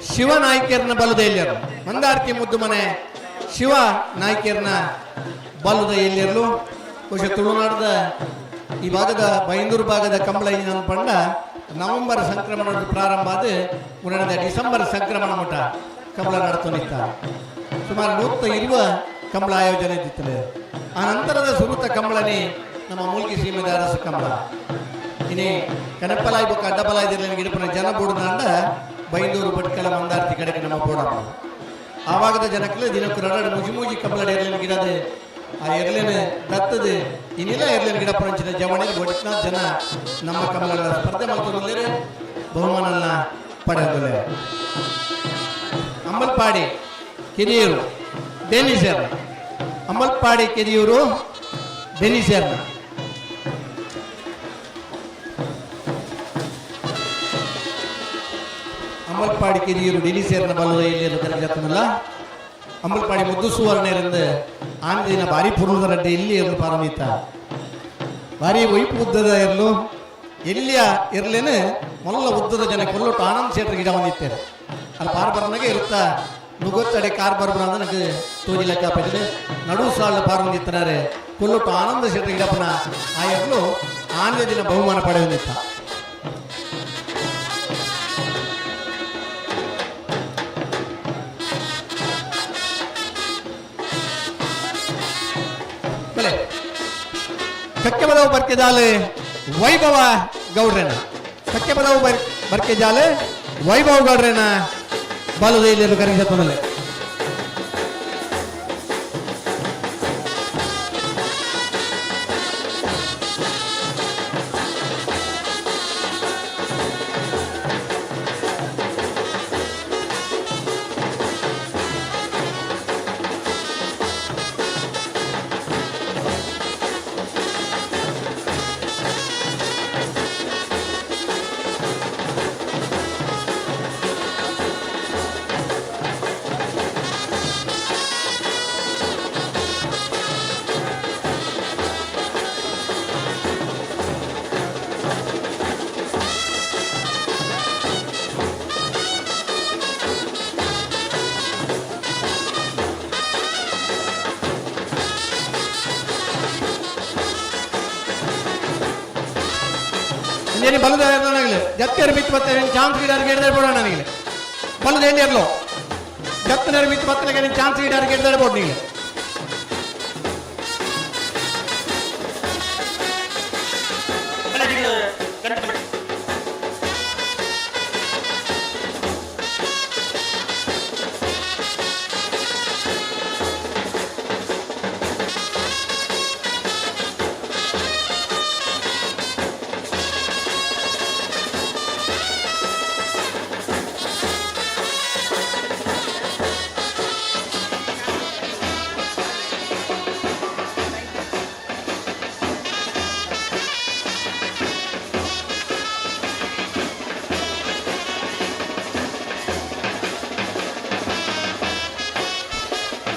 ಶಿವ ನಾಯ್ಕರ್ನ ಬಲದ ಎಲ್ಲಿಯರು. ಮಂದಾರ್ತಿ ಮುದ್ದುಮನೆ ಶಿವ ನಾಯ್ಕರ್ನ ಬಲದ ಎಲ್ಲಿಯರ್ಲು. ಬಹುಶಃ ತುಳುನಾಡದ ಈ ಭಾಗದ ಬೈಂದೂರು ಭಾಗದ ಕಂಬಳ ನಮ್ಮ ಪಂಡ ನವೆಂಬರ್ ಸಂಕ್ರಮಣ ಪ್ರಾರಂಭ ಆದ ಉನ್ನದ ಡಿಸೆಂಬರ್ ಸಂಕ್ರಮಣ ಮಠ ಕಂಬಳ ನಡತನಿತ್ತ. ಸುಮಾರು 120 ಕಂಬಳ ಆಯೋಜನೆ ಇದ್ದಿತ್ತು. ಆ ನಂತರದ ಸುರುತ ಕಂಬಳನೇ ನಮ್ಮ ಮೂಲ್ಕಿ ಸೀಮೆದ ಅರಸು ಕಂಬಳ. ಇನಿ ಕನಪಲಾಯ್ ಬೊಕ್ಕ ಅಡ್ಡಬಲಾಯ್ ಗಿಡಪನ ಜನ ಬೋಡುದಾಂಡ ಬೈಂದೂರು ಭಟ್ಕಳ ಮಂದಾರ್ತಿ ಕಡೆಗೆ ನಮ್ಮ ಬೋಡಪ್ಪ. ಆವಾಗದ ಜನಕ್ಕೂ ದಿನಕ್ಕೂ ರಡಡು ಮುಜಿ ಮುಜಿ ಕಂಬಳ ಎರ್ಲಿನ ಗಿಡದ ಆ ಎರ್ಲಿನ ದತ್ತದ ಇನ್ನಿಲ್ಲ ಎರ್ಲಿನ ಗಿಡ ಪಂಚಿನ ಜವಣಿ ಒಟ್ಟಿನ ಜನ ನಮ್ಮ ಕಂಬಳ ಸ್ಪರ್ಧೆ ಮಾಡ್ತಾರೆ ಬಹುಮಾನ ಪಡೆದಿಲ್ಲ. ಅಂಬಲ್ಪಾಡಿ ಕಿರಿಯೂರು ಡೆನಿಸರ್, ಅಂಬಲ್ಪಾಡಿ ಕಿರಿಯೂರು ಡೆನಿಸರ್ನ ಅಂಬಲ್ಪಾಡಿ ಕಿರಿಯೂರು ಡೆನಿಸೇರ್ನ ಬಲದ ಇಲ್ಲಿ ಕರೆಜತ್ತನಲ್ಲ. ಅಂಬಲ್ಪಾಡಿ ಮುದ್ದು ಸುವರ್ಣರಿಂದ ಆಂದಿನ ಭಾರಿ ಪುರುಷರಡ್ಡೆ ಇಲ್ಲಿ ಇರಲು ಪಾರಮಿತ ಭಾರಿ ಒಯ್ಪು ಉದ್ದದ ಇರಲು ಎಲ್ಲಿಯ ಇರಲೇನೆ ಮೊಲ್ಲ ಉದ್ದದ ಜನ ಕೊಲ್ಲೊಟ್ಟು ಆನಂದ್ ಶೆಟ್ರ್ ಗಿಡ ಬಂದಿತ್ತೇನೆ. ಅಲ್ಲಿ ಪಾರ್ ಬರನಾಗೆ ಇರುತ್ತಾ ನುಗೊತ್ತಡೆ ಕಾರ್ ಬರ್ಬರ ಅಂದ್ರೆ ನನಗೆ ತೋಜಿ ಲೆಕ್ಕ ಪೆಟ್ಟಿದೆ. ನಡು ಸಾಲು ಪಾರ್ ಬಂದಿತ್ತನಾರೆ ಕೊಲ್ಲೊಟ್ಟು ಆನಂದ ಶೆಟ್ರ್ ಗಿಡಪ್ಪನ ಆ ಇರಲು ಆಂಧ್ರ ದಿನ ಬಹುಮಾನ ಪಡೆಯುತ್ತಿತ್ತ. ಕಕ್ಕೆಬದವು ಬರ್ಕೆಜಾಲೆ ವೈಭವ ಗೌಡ್ರೇನ, ಕಕ್ಕೆಬದವು ಬರ್ಕೆಜಾಲೆ ವೈಭವ ಗೌಡ್ರೇನ ಬಾಲದ ಇಲ್ಲಿ ಕರೆಗಿಸತ್ತನಲ್ಲಿ. ಏನು ಬಲದ ನನಗೆ ಜತ್ತೆರ ಮಿತ್ ಬತ್ತ ಚಾನ್ಸ್ ಗಿಡಾರಿಗೆ ಹಿಡಿದ್ರೆ ಬೋಡ ನನಗೆ ಬಲದ ಎಲ್ಲಿರ್ಲೋ ಜತ್ತನರ ಮಿತ್ ಬತ್ತಲಗೆ ಚಾನ್ಸ್ ಗಿಡಾರಿಗೆ ಹಿಡಿದ್ರೆ ಬೋಡ್ ನೀವು.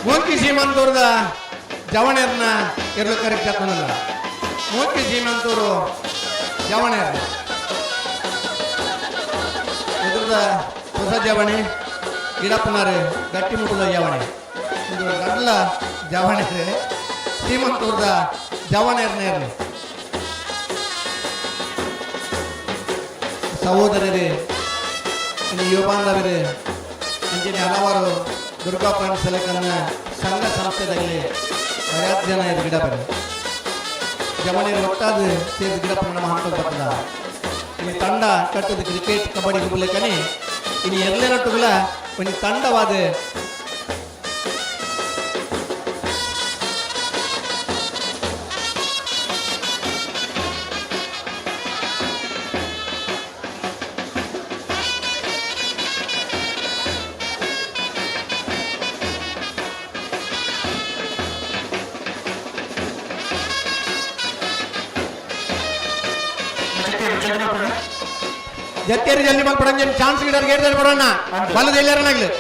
ಮೋಕಿ ಸೀಮಂತೂರ್ದ ಜವಣೆರ್ನ ಇರ್ಲು ಕರೆಕ್ಟ್ ಆಗ್ತಾನಲ್ಲ. ಮೋಕಿ ಸೀಮಂತೂರು ಜವಣೆರ್ ಎದುರದ ಹೊಸ ಜವಣಿ ಗಿಡಪ್ಪನಾರು ಗಟ್ಟಿ ಮುಟ್ಟದ ಜವಣಿ ಇದು ಗಡ್ಲ ಜವಣೆ ಸೀಮಂತೂರ್ದ ಜವಣೆರ್ನ ಇರಲಿ. ಸಹೋದರರೇ, ಇನ್ನು ಯುವ ಬಾಂಧವರೇ, ಅಂಚಿನ ಹಲವಾರು ದುರ್ಗಾ ಸೆಲೆಕನ್ನ ಸಂಘ ಸಂಸ್ಥೆದಲ್ಲಿ ಬರ್ಯಾತ್ ಜನ ಇದು ಗಿಡ ಬರೆ ಜವಣಿಯರು ಒಟ್ಟಾದ ಸೇರಿದ ಗಿಡ ನಮ್ಮ ಹಂತ ಬರ್ತದ. ಇನ್ನು ತಂಡ ಕಟ್ಟದ ಕ್ರಿಕೆಟ್ ಕಬಡ್ಡಿ ಗುಬುಲೆಕನಿ ಇನ್ನು ಎಲ್ಲೆನಟ್ಟುಗಳ ಒಂದು ತಂಡವಾದ ಜತ್ತೇರಿ ಜಲ್ದಿ ಮಲ್ಪಡಂಜನ್ ಚಾನ್ಸ್ ಗಿಡರ್ಗೆ ಹೇಳ್ತಾರೆ ಬರೋಣ ಬಲದ ಎಲ್ಲರನ್ನಾಗ್ಲಿ.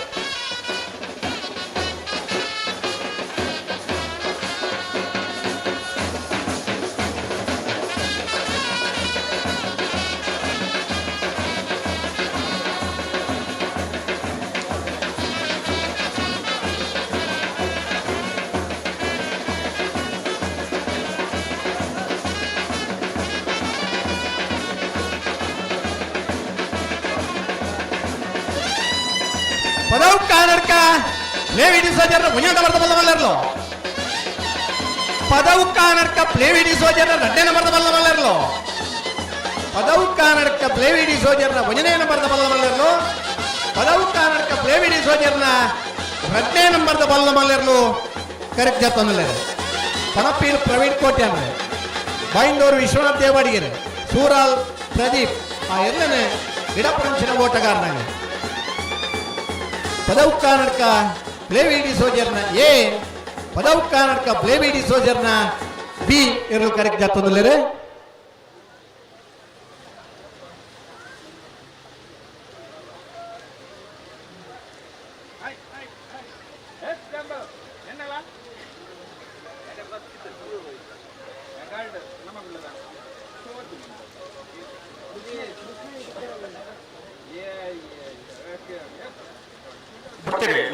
ಪದವು ಕಾನರ್ಕ ಪ್ಲೇವಿಡಿ ಸೋಜರ್ ಮುಂಜಾನೆ ಬರ್ದ ಬಲ್ಲ ಮಲ್ಲರ್ಲು. ಪದವು ಕಾನರ್ಕ ಪ್ಲೇವಿಡಿ ಸೋಜರ್ ರಡ್ಡೇನ ಬರ್ದ ಬಲ್ಲ ಮಲ್ಲರ್ಲು. ಪದವು ಕಾನರ್ಕ ಪ್ಲೇವಿಡಿ ಸೋಜರ್ನ ಒಂಜನೇ ನಂಬರ್ದ ಬಲ್ಲ ಮಲ್ಲರ್ಲು. ಪದವು ಕಾನರ್ಕ ಪ್ಲೇವಿಡಿ ಸೋಜರ್ನ ರಡ್ಡನೇ ನಂಬರ್ದ ಬಲ್ಲ ಮಲ್ಲರ್ಲು ಕರೆಕ್ಟ್ ಜತ್ತೊಂದಲ್ಲ. ಪಣಪೀಲ್ ಪ್ರವೀಣ್ ಕೋಟ್ಯಾನ್, ಬೈಂದೂರು ವಿಶ್ವನಾಥ್ ದೇವಾಡಿಗೆರೆ, ಸೂರಾಲ್ ಪ್ರದೀಪ್ ಆ ಎಲ್ಲನೇ ಗಿಡಪಂಚಿನ ಓಟಗಾರನಾಗ. ಪದವು ಕಾನಡ್ಕ ಪ್ಲೇವಿಡಿ ಸೋಜರ್ನ ಎ, ಪದವು ಕಾನಡ್ಕ ಪ್ಲೇವಿಡಿ ಸೋಜರ್ನ ಬಿ ಇರಲು ಕರೆಕ್ಟ್ ಜತ್ತೊಂದಲ್ಲೇರೆ.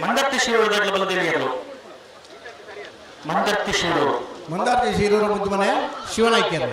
ಮಂದರ್ತಿ ಶಿರೂರು ಬಲದೇವಿಯರು. ಮಂದರ್ತಿ ಶಿರೂರು. ಮಂದಾರ್ತಿ ಶಿರೂರು ಮುದ್ದು ಮನೆ ಶಿವನಾಯ್ಕರು.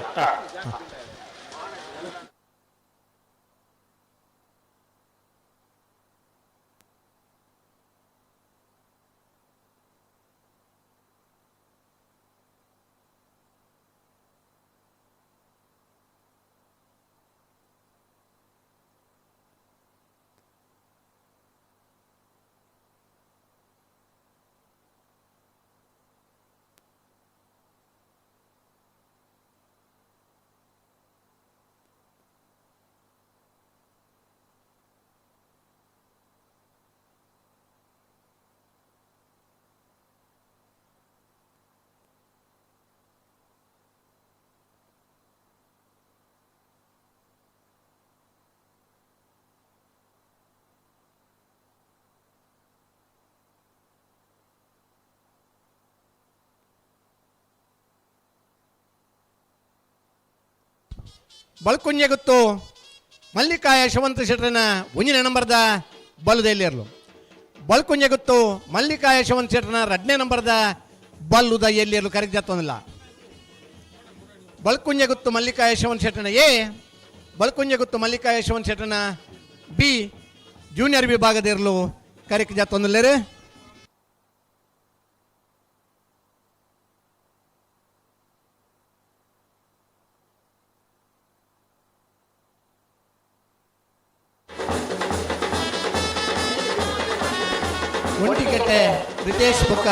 ಬಳ್ಕುಂಜೆ ಗೊತ್ತು ಮಲ್ಲಿಕಾ ಯಶವಂತ ಶೆಟ್ಟರನ ಒಂಜಿನ ನಂಬರ್ದ ಬಲ್ಲುದ ಬಳ್ಕುಂಜೆ ಗೊತ್ತು ಮಲ್ಲಿಕಾ ಯಶವಂತ ಶೆಟ್ಟರನ ಎರಡನೇ ನಂಬರ್ದ ಬಲ್ಲುದ ಎಲ್ಲಿರಲು ಕರೆಕ್ಟ್ ಜಾತೊಂದಿಲ್ಲ. ಬಳ್ಕುಂಜೆ ಗೊತ್ತು ಮಲ್ಲಿಕಾ ಯಶವಂತ ಶೆಟ್ಟರನ ಎ, ಬಲ್ಕುಂಜಗುತ್ತು ಮಲ್ಲಿಕಾ ಯಶವಂತ್ ಶೆಟ್ಟನ ಬಿ ಜೂನಿಯರ್ ವಿಭಾಗದಿರಲು ಕರೆಕ್ ಜಾತೊಂದುಲ್ಲೇರು. ಒಂಟಿಕಟ್ಟೆ ರಿತೇಶ್ ಬೊಕ್ಕ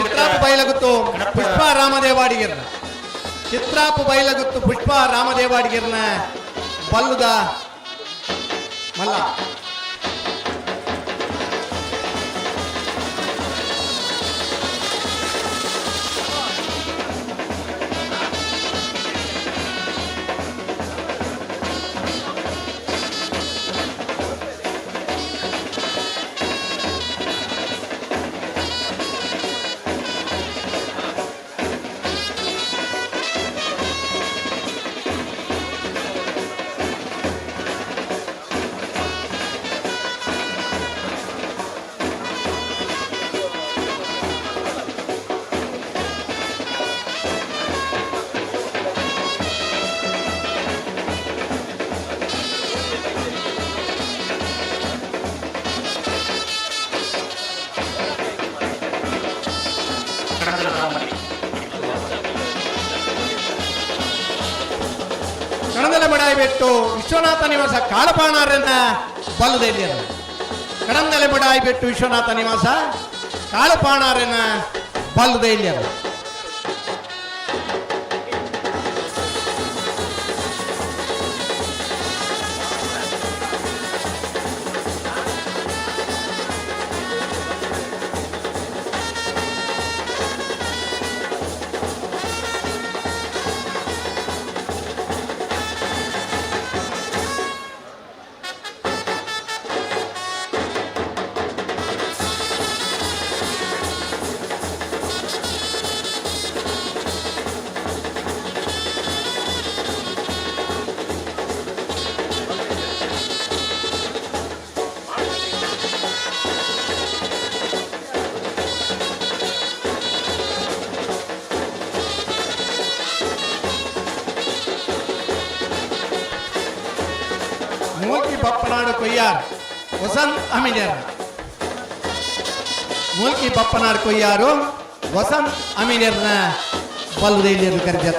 ಚಿತ್ರಾಪು ಬೈಲಗುತ್ತು ಪುಷ್ಪ ರಾಮದೇವಾಡಿಗರ್ನ ಚಿತ್ರಾಪು ಬೈಲಗುತ್ತು ಪುಷ್ಪ ರಾಮದೇವಾಡಿಗರ್ನ ಬಲ್ಲುದ ಮಲ್ಲ. ಕಡಂದಲೆ ಬಡಾಯಿಬೆಟ್ಟು ವಿಶ್ವನಾಥ ನಿವಾಸ ಕಾಳಪಾಣಾರನ್ನ ಬಲ್ಲದೆಲ್ಲಿಯರು. ಕಡಂದಲೆ ಬಡಾಯಿಬೆಟ್ಟು ವಿಶ್ವನಾಥ ನಿವಾಸ ಕಾಳಪಾಣಾರನ್ನ ಬಲ್ಲದೆಲ್ಲಿಯರು. ಮೂಲ್ಕಿ ಬಪ್ಪನಾಡು ಕೊಯ್ಯಾರ್ ವಸಂತ್ ಅಮೀನರ್. ಮೂಲ್ಕಿ ಬಪ್ಪನಾಡು ಕೊಯ್ಯಾರು ವಸಂತ್ ಅಮೀನರ್ನ ಬಲ್ಲುದೈಲಿಯನ್ನು ಕರೆದ.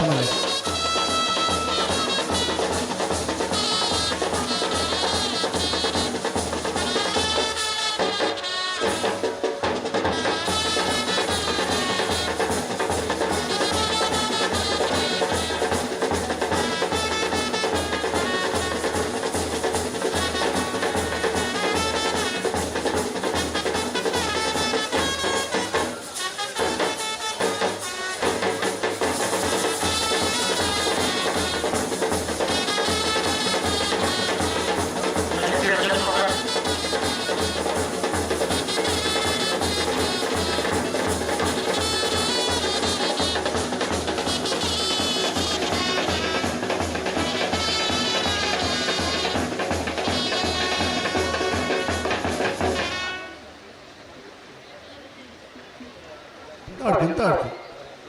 ಇಂತ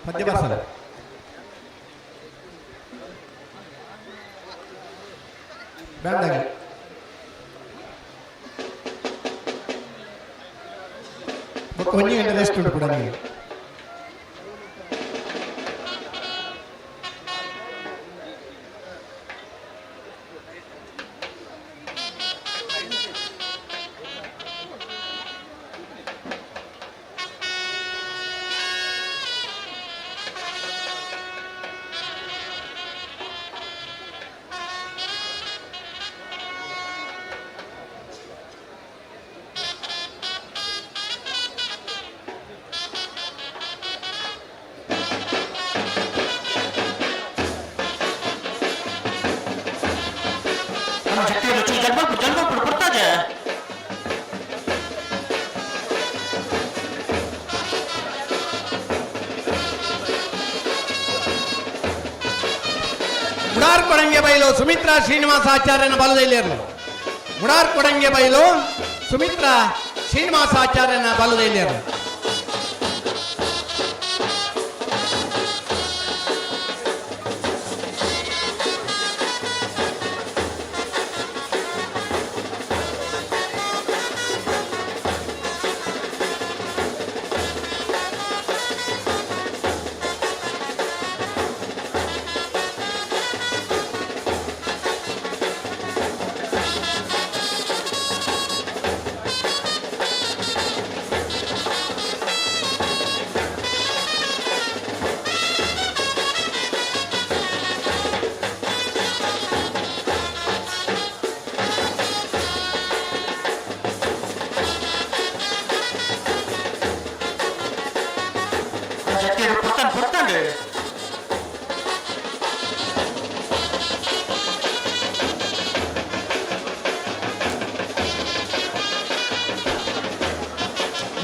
ಪದ್ಯ ಬರ್ಸಲ್ಲ ಬೇಡ. ಒಂಜಿ ಗಂಟೆ ರೆಸ್ಟ್ ಉಂಟು ಕೂಡ ನೀವು. ಜಲ್ಮಲ್ಪುರ ಜಲ್ಮಲ್ಪುರ ಕೊಡ್ತಾದೆ. ಮುಡಾರ್ ಕೊಡಂಗೆ ಬೈಲು ಸುಮಿತ್ರಾ ಶ್ರೀನಿವಾಸಾಚಾರ್ಯನ ಬಲದೈಲಿಯರ್ಲು. ಮುಡಾರ್ ಕೊಡಂಗೆ ಬೈಲು ಸುಮಿತ್ರಾ ಶ್ರೀನಿವಾಸಾಚಾರ್ಯನ ಬಲದೈಲಿಯರ್ಲು.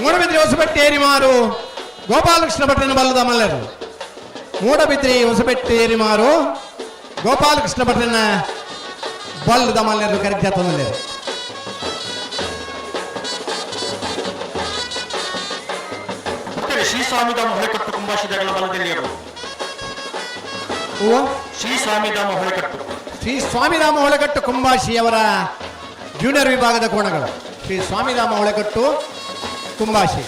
ಮೂಡಬಿದ್ರಿ ಹೊಸಬೆಟ್ಟಿ ಏರಿಮಾರು ಗೋಪಾಲಕೃಷ್ಣ ಭಟ್ಟನ ಬಲ್ಲದ ಮಲ್ಲರು. ಮೂಡಬಿದ್ರಿ ಹೊಸಬೆಟ್ಟಿ ಏರಿಮಾರು ಗೋಪಾಲಕೃಷ್ಣ ಭಟ್ಟನ ಬಲ್ಲದ ಮಲ್ಲರು ಕರೆಕ್ಟ್ ತಂದಲೇರು. ಶ್ರೀ ಸ್ವಾಮಿಧಾಮ ಹೊಳೆಕಟ್ಟು ಕುಂಬಾಶಿದಗಳ ಬಲದಲ್ಲಿಯರು. ಶ್ರೀ ಸ್ವಾಮಿಧಾಮ ಹೊಳೆಕಟ್ಟು. ಶ್ರೀ ಸ್ವಾಮಿಧಾಮ ಹೊಳೆಕಟ್ಟು ಕುಂಬಾಶಿಯವರ ಜೂನಿಯರ್ ವಿಭಾಗದ ಕೋಣಗಳು. ಶ್ರೀ ಸ್ವಾಮಿಧಾಮ ಹೊಳೆಕಟ್ಟು ಕುಂಬಾಶಿ.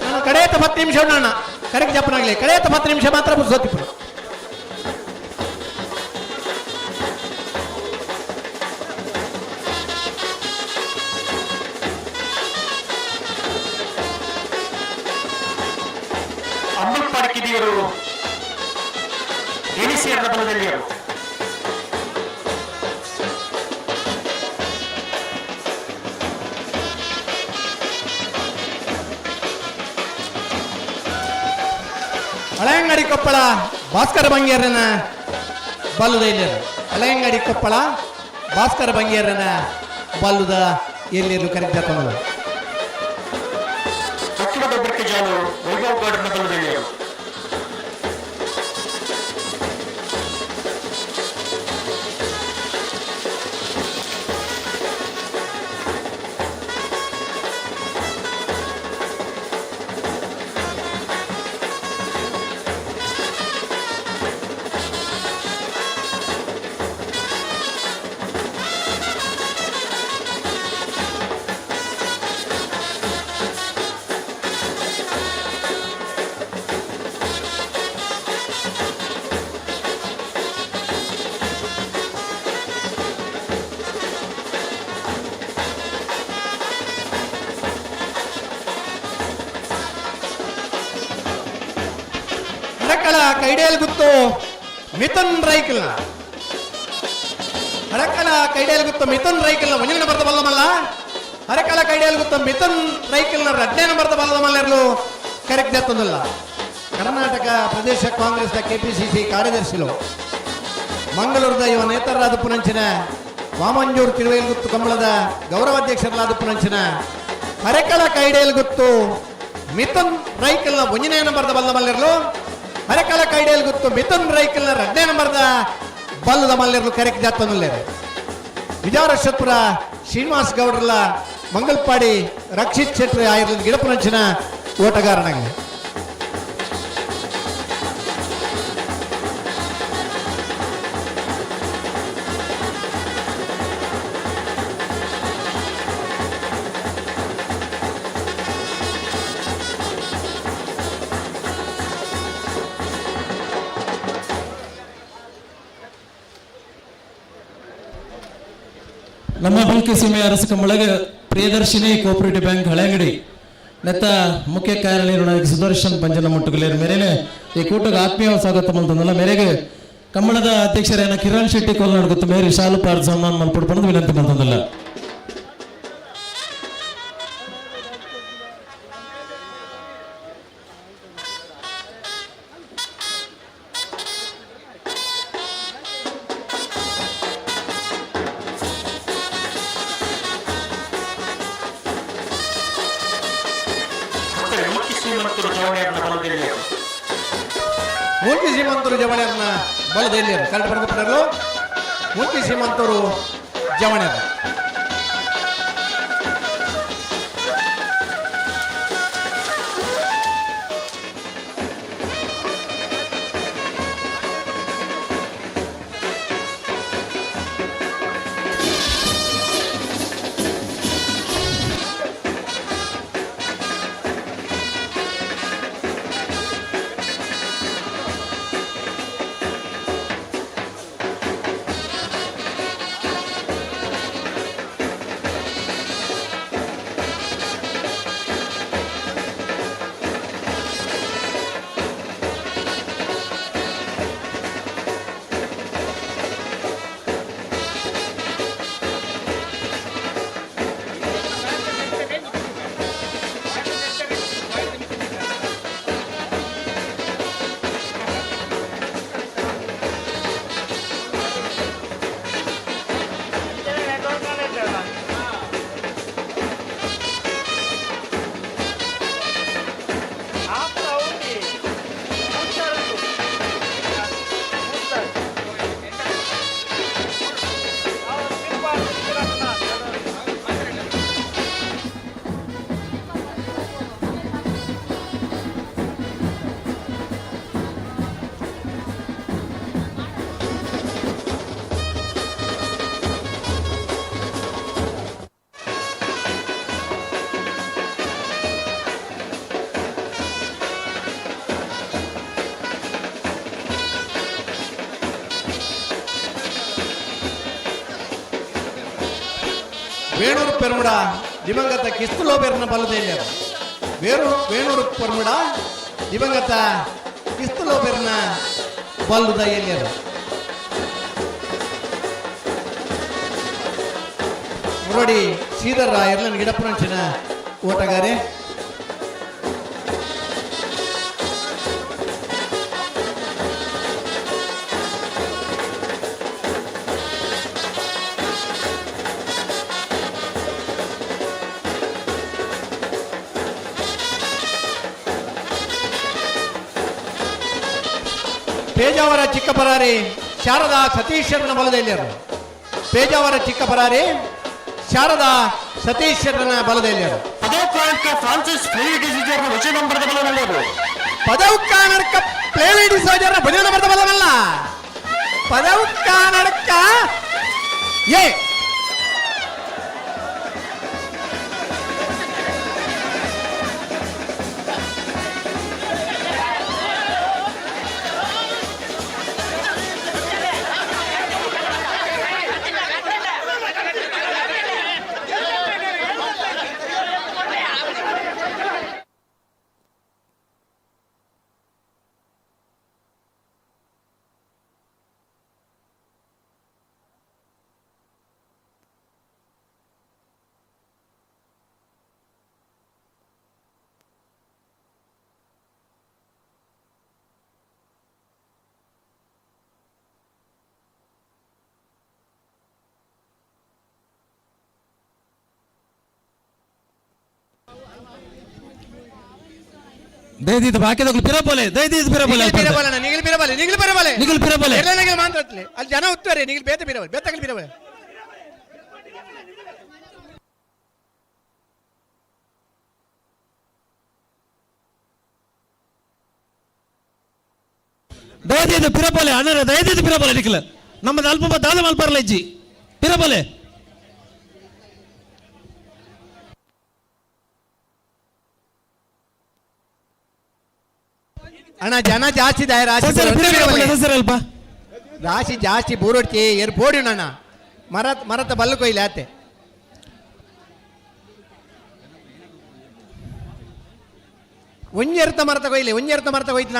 ನಾನು ಕಡೆಯ 10 ನಿಮಿಷ ಅಣ್ಣ ಕರೆಕ್ಟ್ ಜಪ್ಪನಾಗಲಿ. ಕಡೆಯ 10 ನಿಮಿಷ ಮಾತ್ರ ಸೋತಿಪುರು. ಅಂಬಲ್ಪಾಡಿ ಕಿದಿಯರು ಎಣಿಸಿಯರ ಬಲದಲ್ಲಿಯರು. ಹಳೆಯಂಗಡಿ ಕೊಪ್ಪಳ ಭಾಸ್ಕರ ಬಂಗೇರನ ಬಲ್ಲದ ಎಲ್ಲಿರು. ಹಳೆಯಂಗಡಿ ಕೊಪ್ಪಳ ಭಾಸ್ಕರ ಬಂಗೇರನ ಬಲ್ಲದ ಎಲ್ಲಿರು ಕರೆಕ್ಟ್ ತಂದಳು. ಕೊಕ್ಕಿದ ಜಾಲು ವೈಭವ್ ಗೌಡನ ಬಲದಲ್ಲಿಯರು. ಹರಕಳ ಕೈಡೇಲ್ ಗುತ್ತು ಮಿಥುನ್ ರೈಕಲ್ನ. ಹರಕಳ ಕೈಡೇಲ್ ಗುತ್ತು ಮಿಥುನ್ ರೈಕಲ್ನ ಒಂದನೇ ನಂಬರ್ದ ಬಲ್ಲಮಲ್ಲ. ಹರಕಳ ಕೈಡೇಲ್ ಗುತ್ತು ಮಿಥುನ್ ರೈಕಲ್ನ ಎರಡನೇ ನಂಬರ್ದ ಬಲ್ಲಮಲ್ಲರ್ಲು ಕರೆಕ್ಟ್ ಎತ್ತೊಂದಿಲ್ಲ. ಕರ್ನಾಟಕ ಪ್ರದೇಶ ಕಾಂಗ್ರೆಸ್ನ ಕೆಪಿಸಿಸಿ ಕಾರ್ಯದರ್ಶಿಲು ಮಂಗಳೂರದ ಯುವ ನೇತರಾದ ಪುನಂಚಿನ ವಾಮಂಜೂರು ತಿರುವೇಲ್ಗುತ್ತು ಕಂಬಳದ ಗೌರವಾಧ್ಯಕ್ಷರಾದ ಪುನಂಚಿನ ಹರಕಳ ಕೈಡೇಲ್ ಗುತ್ತು ಮಿಥುನ್ ರೈಕಲ್ನ ಒಂದನೇ ನಂಬರ್ದ ಬಲ್ಲಮಲ್ಲಿರಲು. ಹರಕಳ ಕೈಡೇಲ್ ಗುತ್ತು ಮಿಥುನ್ ರೈಕಲ್ನ ಎರಡನೇ ನಂಬರ್ದ ಬಲ್ಲದ ಮಲ್ಲಿರಲು ಕರೆಕ್ಟ್ ಜಾತನಲ್ಲೇರು. ವಿಜಾರಶಪುರ ಶ್ರೀನಿವಾಸ್ ಗೌಡ್ರಲ್ಲ ಮಂಗಲ್ಪಾಡಿ ರಕ್ಷಿತ್ ಶೆಟ್ಟಿ ಆಯಿರ್ಲೆಂಡ್ ಗಿಡಪುನಂಚಿನ ಓಟಗಾರನಾಗಲಿ. ನಮ್ಮ ಮುಲ್ಕಿ ಸೀಮೆಯ ಅರಸು ಕಂಬಳಗ ಪ್ರಿಯದರ್ಶಿನಿ ಕೋಆಪರೇಟಿವ್ ಬ್ಯಾಂಕ್ ಹಳೆಂಗಡಿ ನೆತ್ತ ಮುಖ್ಯ ಕಾರ್ಯನಿರ್ವಾಹಕ ಸುದರ್ಶನ್ ಪಂಜನ ಮುಟ್ಟುಗಲೇರು ಮೇರೆನೆ ಈ ಕೂಟಕ್ಕೆ ಆತ್ಮೀಯ ಸ್ವಾಗತ ಮಂತಂದಲ್ಲ. ಮೇರೆಗೆ ಕಂಬಳದ ಅಧ್ಯಕ್ಷರೇನ ಕಿರಣ್ ಶೆಟ್ಟಿ ಕೋಲ್ನಾಡ್ ಗೊತ್ತು ಮೇರಿ ಶಾಲು ಪಾರ್ ಸನ್ಮಾನ ಮಲ್ಪಡ್ಪಣದು ವಿನಂತಿ ಮಂತಂದಲ್ಲ. ಜವಣಿಯರ್ನ ಬಲದಲ್ಲಿ. ಮೂರ್ತಿ ಸೀಮಂತರು ಜವಣಿಯರ್ನ ಬಲದಲ್ಲಿ ಕರೆಕ್ಟ್ ಬರೆದು ಮೂರ್ತಿ ಸೀಮಂತರು ಜವಣಿಯರು. ವೇಣೂರು ಪೆರ್ಮುಡ ದಿವಂಗತ ಕಿಸ್ತುಲೋಬೆರ್ನ ಬಲದೆಯಲ್ಲಿ ವೇಣೂರು ಪೆರ್ಮುಡ ದಿವಂಗತ ಕಿಸ್ತುಲೋಬೆರ್ನ ಬಲ್ಲದ ಎಲ್ಲಿಯರು. ಮುರಡಿ ಶ್ರೀಧರ ಎರ್ಲನ್ ಗಿಡಪುರಂಚಿನ ಓಟಗಾರೆ. ಪೇಜಾವರ ಚಿಕ್ಕಪರಾರಿ ಶಾರದಾ ಸತೀಶರನ ಬಲದೆಲ್ಲಿಯರು. ಪೇಜಾವರ ಚಿಕ್ಕಪರಾರಿ ಶಾರದಾ ಸತೀಶರನ ಬಲದೆಲ್ಲಿಯರು. ಪದವು ಫ್ರಾನ್ಸಿಸ್ ಫ್ಲೇವಿ ಡಿಸೋಜರ್ನ ವಿಜಯ ನಂಬರದ ಬಲನಲ್ಲರು. ಪದವು ಕಾನಡ್ಕ ಫ್ಲೇವಿ ಡಿಸೋಜರ್ನ ಬಲಿಯ ನಂಬರದ ಬಲವಲ್ಲ. ಪದವು ಕಾನಡ್ಕ ಎ ದಯದೀತ್ ಬಾಕಿದಕ್ಲು ಪಿರಪೋಲೆ ದಯದೀತ್ ಪಿರಪೋಲೆ ನಿಗಿಲ್ ಪಿರಬಲೆ ನಿಗಿಲ್ ಪಿರಬಲೆ ನಿಗಿಲ್ ಪಿರಬಲೆ ನಿಗಿಲ್ ಪಿರಬಲೆ. ಎಲ್ಲ ನಿಗಿಲ್ ಮಾತ್ರತ್ಲೆ ಅಲ್ಲಿ ಜನ ಉತ್ತರೆ ನಿಗಿಲ್ ಬೇತ ಪಿರಬಲೆ ಬೇತಗಲ್ ಪಿರಬಲೆ. ದಯದೀತ್ ಪಿರಪೋಲೆ ಅಣ್ಣರ ದಯದೀತ್ ಪಿರಪೋಲೆ ನಿಖಿಲ್ ನಮ್ಮದು ಅಲ್ಪ ದಾದ ಮಲ್ಪರ್ಲ ಇಜ್ಜಿ ಪಿರಪೋಲೆ. ಅಣ್ಣ ಜನ ಜಾಸ್ತಿ ದಾಯ ರಾಶಿ ಸರ್ ಅಲ್ಪ ರಾಶಿ ಜಾಸ್ತಿ ಬೂರೊಡ್ತಿ ಏರ್ ಬೋಡಿ ಅಣ್ಣ ಮರತ್ ಮರತ ಬಲ್ಲು ಕೊಯ್ಲಿ ಆತೆ. ಒಂಜೆರ್ತ ಮರತ ಕೊಯ್ಲಿ ಒಂಜೆರ್ತ ಮರತ ಕೊಯ್ತು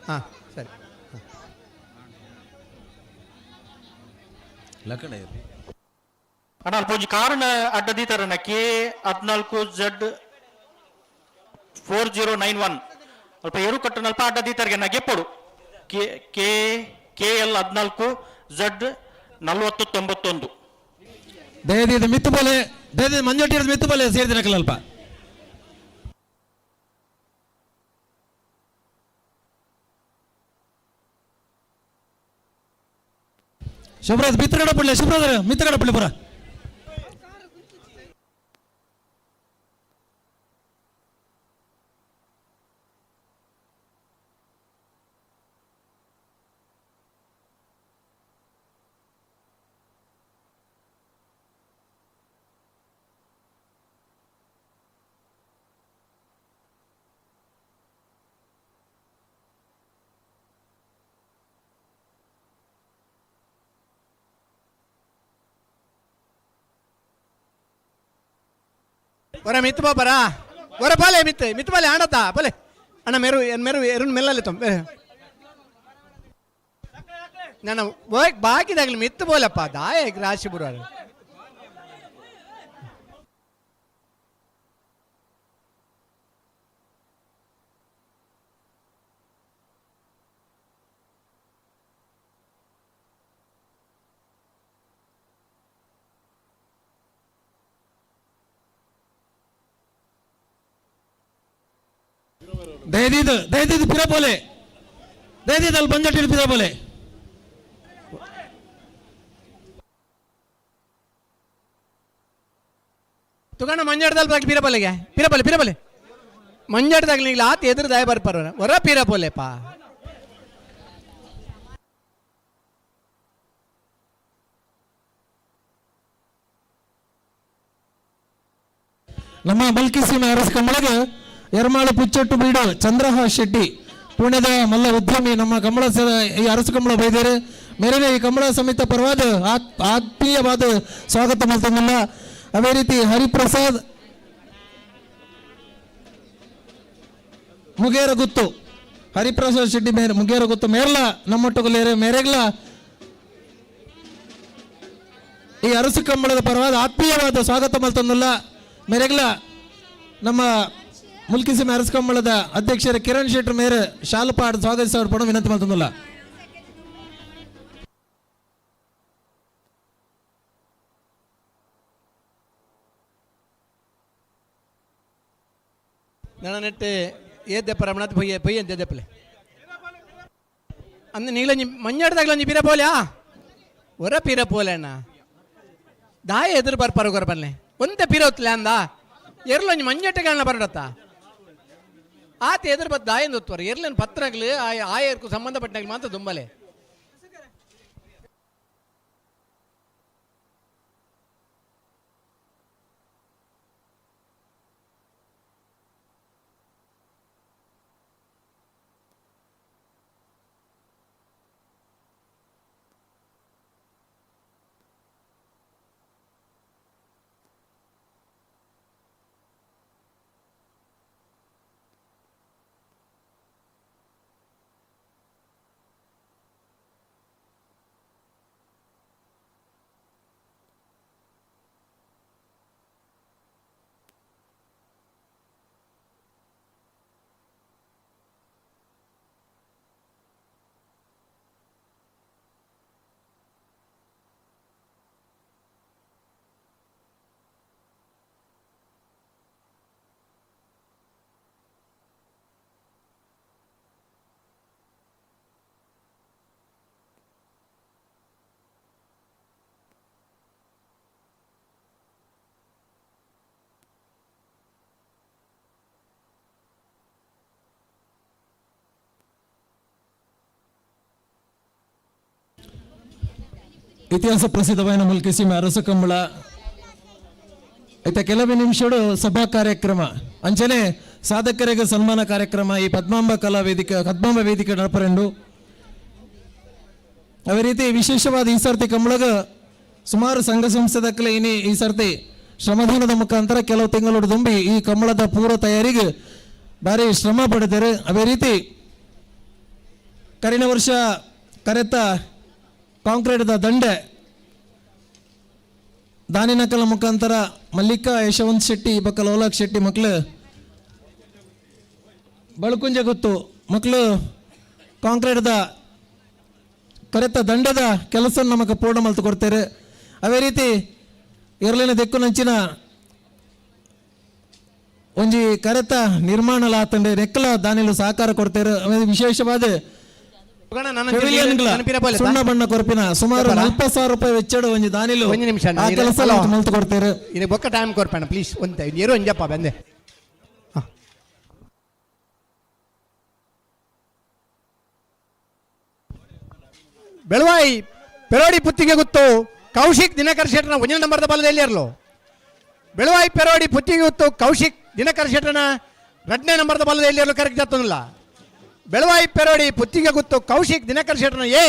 ಹಾ ಸರಿ. ಲಕಣ ಅಣ್ಣ ಅಲ್ಪ ಒಂಜಿ ಕಾರಣ ಅಡ್ಡ ದೀತಾರಣ್ಣ ಕೆ 14 ಜಡ್ 4091 ಅಲ್ಪ ಏರು ಕಟ್ಟನಲ್ಪ ಅಡ್ಡ ದೀತಾರಿಗೆ ನಗೆಪ್ಪಡು ಕೆ ಕೆ ಕೆ ಎಲ್ 14 ಜಡ್ 4091. ದಯದೀತ್ ಮಿತ್ತು ಬೋಲೆ ದಯದೀತ್ ಮಂಜೊಟ್ಟಿರದ ಮಿತ್ತು ಬೋಲೆ ಸೇರಿದ ನಕಲ್ ಅಲ್ಪ. ಶುಭ್ರಾಜ್ ಮಿತ್ರಗಡ ಪುಳ್ಳೆ, ಶುಭ್ರಾಜ್ ಮಿತ್ರಗಡ ಪುಳ್ಳೆ ಪುರ. ಒರ ಮಿತ್ತು ಬಾಬರಾ ಒರ ಪಾಲೆ ಮಿತ್ತು ಮಿತ್ತು ಪಾಲೆ ಆಡತ್ತ ಪಲೆ ಅಣ್ಣ ಮೆರು ಎನ್ ಮೆರು ಎರುನ್ ಮೆಲ್ಲಲ್ಲಿ ತೊಂಬ ನಾನು ಬಾಕಿದಾಗಲಿ ಮಿತ್ತು ಬೋಲಪ್ಪ ದಾಯ ರಾಶಿ ಬುರುವಾರ. ದಯದೀದ್ ದಯದೀದ್ ಪಿರಪೋಲೆ, ದಯದೀದ್ ಅಲ್ಲಿ ಬಂಜಟ್ಟಿಲ್ ಪಿರಪೋಲೆ. ತುಗಣ ಮಂಜಾಡ್ದಲ್ಲಿ ಬಾಕಿ ಪಿರಪೋಲೆಗೆ ಪಿರಪೋಲೆ ಪಿರಪೋಲೆ ಮಂಜಾಡ್ದಾಗಲಿ ನೀವು ಆತ ಎದುರು ದಾಯ ಬರ್ಪಾರ ಹೊರ ಪಿರಪೋಲೆಪ್ಪ. ನಮ್ಮ ಮುಲ್ಕಿ ಸೀಮೆ ಅರಸು ಕಂಬಳಗೆ ಎರ್ಮಾಳು ಪುಚ್ಚೊಟ್ಟು ಬೀಡು ಚಂದ್ರಹಾಸ್ ಶೆಟ್ಟಿ ಪುಣೆದ ಮಲ್ಲ ಉದ್ಯಮಿ ನಮ್ಮ ಕಂಬಳ ಈ ಅರಸು ಕಂಬಳ ಬೈದೇರು ಮೇರೆನೆ ಈ ಕಂಬಳ ಸಮಿತ ಪರವಾದ ಆತ್ಮೀಯವಾದ ಸ್ವಾಗತ ಮಾಡ್ತಂದಿಲ್ಲ. ಅದೇ ರೀತಿ ಹರಿಪ್ರಸಾದ್ ಮುಗೇರ ಗುತ್ತು, ಹರಿಪ್ರಸಾದ್ ಶೆಟ್ಟಿ ಮೇರೆ ಮುಗೇರ ಗುತ್ತು ಮೇರ್ಲ ನಮ್ಮೊಟ್ಟುಗುಲೇರೆ ಮೇರೆಗ್ಲ ಈ ಅರಸು ಕಂಬಳದ ಪರವಾದ ಆತ್ಮೀಯವಾದ ಸ್ವಾಗತ ಮಾಡ್ತಂದಿಲ್ಲ. ಮೇರೆಗ್ಲ ನಮ್ಮ ಮುಲ್ಕಿ ಸೀಮೆ ಅರಸು ಕಂಬಳದ ಅಧ್ಯಕ್ಷರ ಕಿರಣ್ ಶೆಟ್ಟರ್ ಮೇರೆ ಶಾಲುಪಾಡ್ ಸ್ವಾಗತಿಸ ಪಡ ವಿನಂತಿ ಮಾಡ್ತಂದಿಲ್ಲ. ನನ್ನ ನೆಟ್ಟು ಏದ್ದೆಪ್ಪ ರಮಣಾಥ್ ಭಯ್ಯ ಭಯ್ಯ ಅಂತ ಎದ್ದೆಪ್ಪಲೆ ಅಂದ ನೀಲಂಜಿ ಮಂಜಾಡ್ದಾಗ್ಲಂಜಿ ಪೀರ ಪೋಲ್ಯಾ ಹೊರ ಪೀರ ಪೋಲೆ ಅಣ್ಣ ದಾಯ ಎದುರು ಬರ್ಪಾರ ಗೊರ ಬನ್ನೆ ಒಂದೇ ಪೀರ ಹೊತ್ತಲೆ ಅಂದ ಎರ್ಲೊಂಜಿ ಮಂಜಟ್ಟೆಗಳನ್ನ ಬರಡತ್ತ ಆತ ಎದುರು ಬತ್ತ ದಾಯಿಂದ ಹೊತ್ತುವರು ಎರ್ಲನ್ ಪತ್ರಗ್ಲು ಆಯ ಆಯರ್ಕು ಸಂಬಂಧಪಟ್ಟಾಗ್ಲಿ ಮಾತ್ರ ದುಂಬಲೆ. ಇತಿಹಾಸ ಪ್ರಸಿದ್ಧವಾದ ಮುಲ್ಕಿ ಸೀಮೆ ಅರಸು ಕಂಬಳ ಐತ ಕೆಲವೇ ನಿಮಿಷಡು ಸಭಾ ಕಾರ್ಯಕ್ರಮ ಅಂಚನೆ ಸಾಧಕರಿಗೆ ಸನ್ಮಾನ ಕಾರ್ಯಕ್ರಮ ಈ ಪದ್ಮಾಂಬ ಕಲಾ ವೇದಿಕೆ ಪದ್ಮಾಂಬ ವೇದಿಕೆ ನಡಪರೆಂಡು. ಅದೇ ರೀತಿ ವಿಶೇಷವಾದ ಈ ಸರ್ತಿ ಕಂಬಳಗ ಸುಮಾರು ಸಂಘ ಸಂಸ್ಥೆದಕ್ಕಲೆ ಇನಿ ಈ ಸರ್ತಿ ಶ್ರಮದಾನದ ಮುಖಾಂತರ ಕೆಲವು ತಿಂಗಳು ತುಂಬಿ ಈ ಕಂಬಳದ ಪೂರ್ವ ತಯಾರಿಗೆ ಭಾರಿ ಶ್ರಮ ಪಡೆದರು. ಅದೇ ರೀತಿ ಕರಿನ ವರ್ಷ ಕರೆತ ಕಾಂಕ್ರೀಟ್ದ ದಂಡೆ ದಾನಿನಕಲ ಮುಖಾಂತರ ಮಲ್ಲಿಕಾ ಯಶವಂತ್ ಶೆಟ್ಟಿ ಬಕ್ಕಲ ಓಲಾಕ್ ಶೆಟ್ಟಿ ಮಕ್ಕಳು ಬಳಕುಂಜ ಗೊತ್ತು ಮಕ್ಕಳು ಕಾಂಕ್ರೀಟ್ದ ಕರೆತ ದಂಡದ ಕೆಲಸ ನಮಗೆ ಪೂರ್ಣ ಮಲ್ತು ಕೊಡ್ತಾರೆ. ಅದೇ ರೀತಿ ಎರಲಿನ ದೆಕ್ಕು ನಂಚಿನ ಒಂಜಿ ಕರೆತ ನಿರ್ಮಾಣ ಆತಂಡೆ ನೆಕ್ಕಲ ದಾನಿಲು ಸಹಕಾರ ಕೊಡ್ತಾರೆ. ಆಮೇಲೆ ವಿಶೇಷವಾದ ಸುಣ್ಣ ಬಣ್ಣ ಕೊರ್ಪಿನ ಸುಮಾರು 40,000 ರೂಪಾಯಿ ವೆಚ್ಚಡ ಒಂಜಿ ದಾನಿಲು ಒಂಜಿ ನಿಮಿಷ ಆ ಕೆಲಸ ಮಲ್ತು ಕೊಡ್ತೇರು. ಇನ್ನು ಬೊಕ್ಕ ಟೈಮ್ ಕೊರ್ಪಣ ಪ್ಲೀಸ್ ಒಂತೆ ಏರು ಒಂಜಪ್ಪ ಬಂದೆ. ಬೆಳವಾಯಿ ಪೆರೋಡಿ ಪುತ್ತಿಗೆ ಗೊತ್ತು ಕೌಶಿಕ್ ದಿನಕರ್ ಶೆಟ್ಟನ ಒಂದನೇ ನಂಬರ್ದ ಬಲದ ಎಲ್ಲಿರಲು. ಬೆಳವಾಯಿ ಪೆರೋಡಿ ಪುತ್ತಿಗೆ ಗೊತ್ತು ಕೌಶಿಕ್ ದಿನಕರ್ ಶೆಟ್ಟನ ಎರಡನೇ ನಂಬರ್ದ ಬಲದ ಎಲ್ಲಿರಲು ಕರೆಕ್ಟ್ ಜಾತನಲ್ಲ. ಬೆಳವಾಯಿ ಪೆರೋಡಿ ಪುತ್ತಿಗೆ ಗೊತ್ತು ಕೌಶಿಕ್ ದಿನಕರ್ ಶೆಟ್ಟನ ಎ,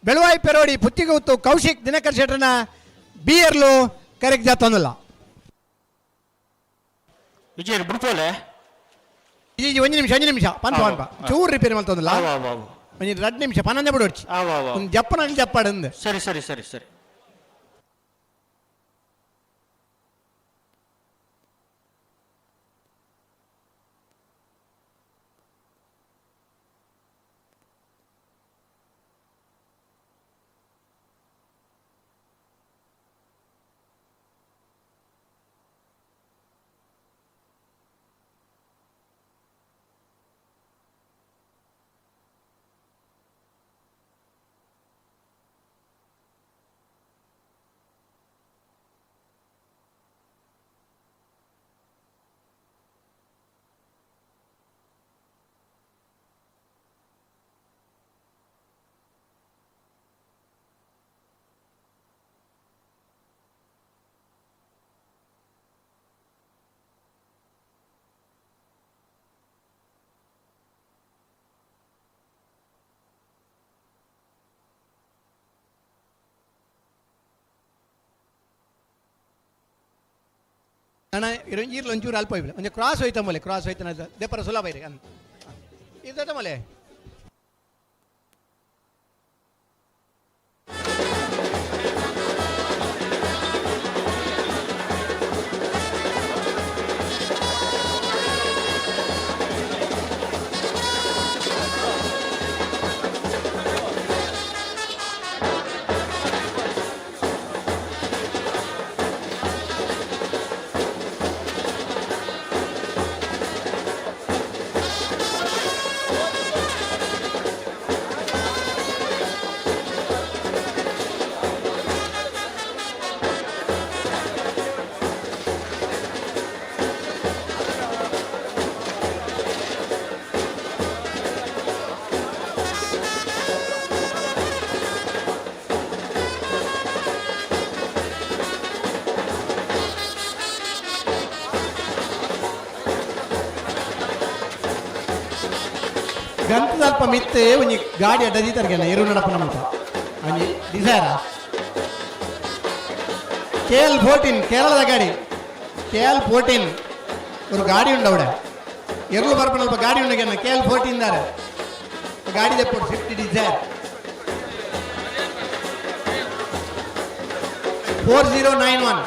ಬೆಳವಾಯಿ ಪೆರೋಡಿ ಪುತ್ತಿಗೆ ಗೊತ್ತು ಕೌಶಿಕ್ ದಿನಕರ್ ಶೆಟ್ಟನ ಬಿ ಎರ್ಲು ಕರೆಕ್ಟ್ ಜಾತನಲ್ಲ. ವಿಜಯ್ ಬುಡ್ಪೋಲೆ ಒಂದು ನಿಮಿಷ ಒಂದು ನಿಮಿಷ ಪನ್ಪ ಪನ್ಪ ಚೂರು ರಿಪೇರಿ ಮಾಡ್ತದಲ್ಲ ಒಂಜಿ 2 ನಿಮಿಷ ಪನ್ನೊಂದೇ ಬಿಡೋಡ್ಚಿ ಒಂದು ಜಪ್ಪನ ಜಪ್ಪಾಡಂದು. ಸರಿ ಸರಿ ಸರಿ ಸರಿ. ಅಣ್ಣ ಈರ್ಲು ಒಂಚೂರು ಅಲ್ಪ ಹೋಯ್ಬಿಲ್ಲ ಒಂಜಿ ಕ್ರಾಸ್ ಹೋಯ್ತ ಮೊಲೆ ಕ್ರಾಸ್ ಹೋಯ್ತಾನ ದೇಪರ ಸುಲಭ ಇರಿ ಅನ್ ಇದು ಮೊಲೆ. ಗಂತದಲ್ಪ ಮಿತ್ತೆ ಒಂಜಿ ಗಾಡಿ ಅಡ್ಡ ಎರು ನಡಪನ ಮುಟ ಒಂಜಿ ಡಿಸೈರ KL 14 ಕೇರಳದ ಗಾಡಿ KL 14 ஒரு ಗಾಡಿ ಉಂಡು ಅವಡೆ ಎರ್ಲು ಬರ್ಪನಲ್ಪ ಗಾಡಿ ಉಂಡು KL 14 ದಾರೆ ಗಾಡಿ ದೆಪ್ಪು ಸ್ವಿಫ್ಟ್ ಡಿಸೈರ್ 4091.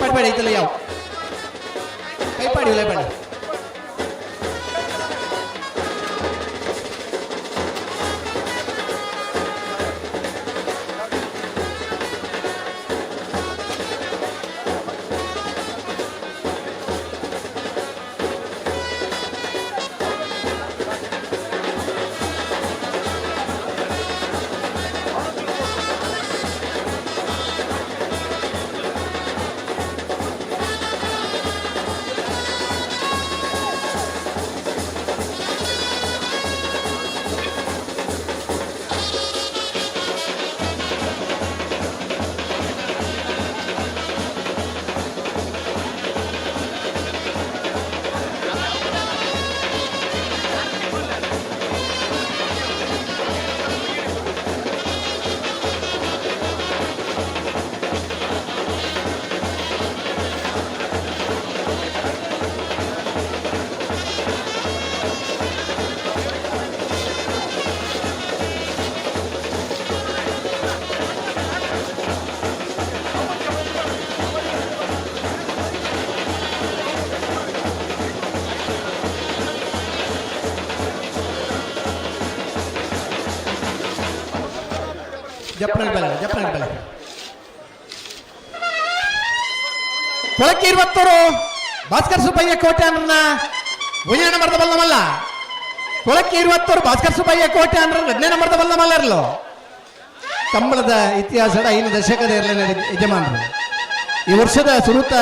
ಪಡ್ಬೇಡ ಐತಲ್ಲ ಯಾವ ಕೈಪಾಡಿ ಇಲ್ಲ ಬೇಡ. ಜಪ್ಪನ ಬೆಲೆ ಜಪ್ಪನ ಬೆಲೆ ಕೊಳಕೀರ್ ಬತ್ತರು ಭಾಸ್ಕರ್ ಸುಬ್ಬಯ್ಯ ಕೋಟ್ಯಾನ್ರನ್ನ ಒಂಜನೇ ನಂಬರ್ದ ಬಲ್ಲಮಲ್ಲ. ಕೊಳಕ್ಕೆ 20 ಭಾಸ್ಕರ್ ಸುಬ್ಬಯ್ಯ ಕೋಟ್ಯಾನ್ರ 2ನೇ ನಂಬರ್ದ ಬಲ್ಲಮಲ್ಲರ್ಲು. ಕಂಬಳದ ಇತಿಹಾಸದ 5 ದಶಕದ ಇರಲಿಲ್ಲ ಯಜಮಾನರು. ಈ ವರ್ಷದ ಸುರುತ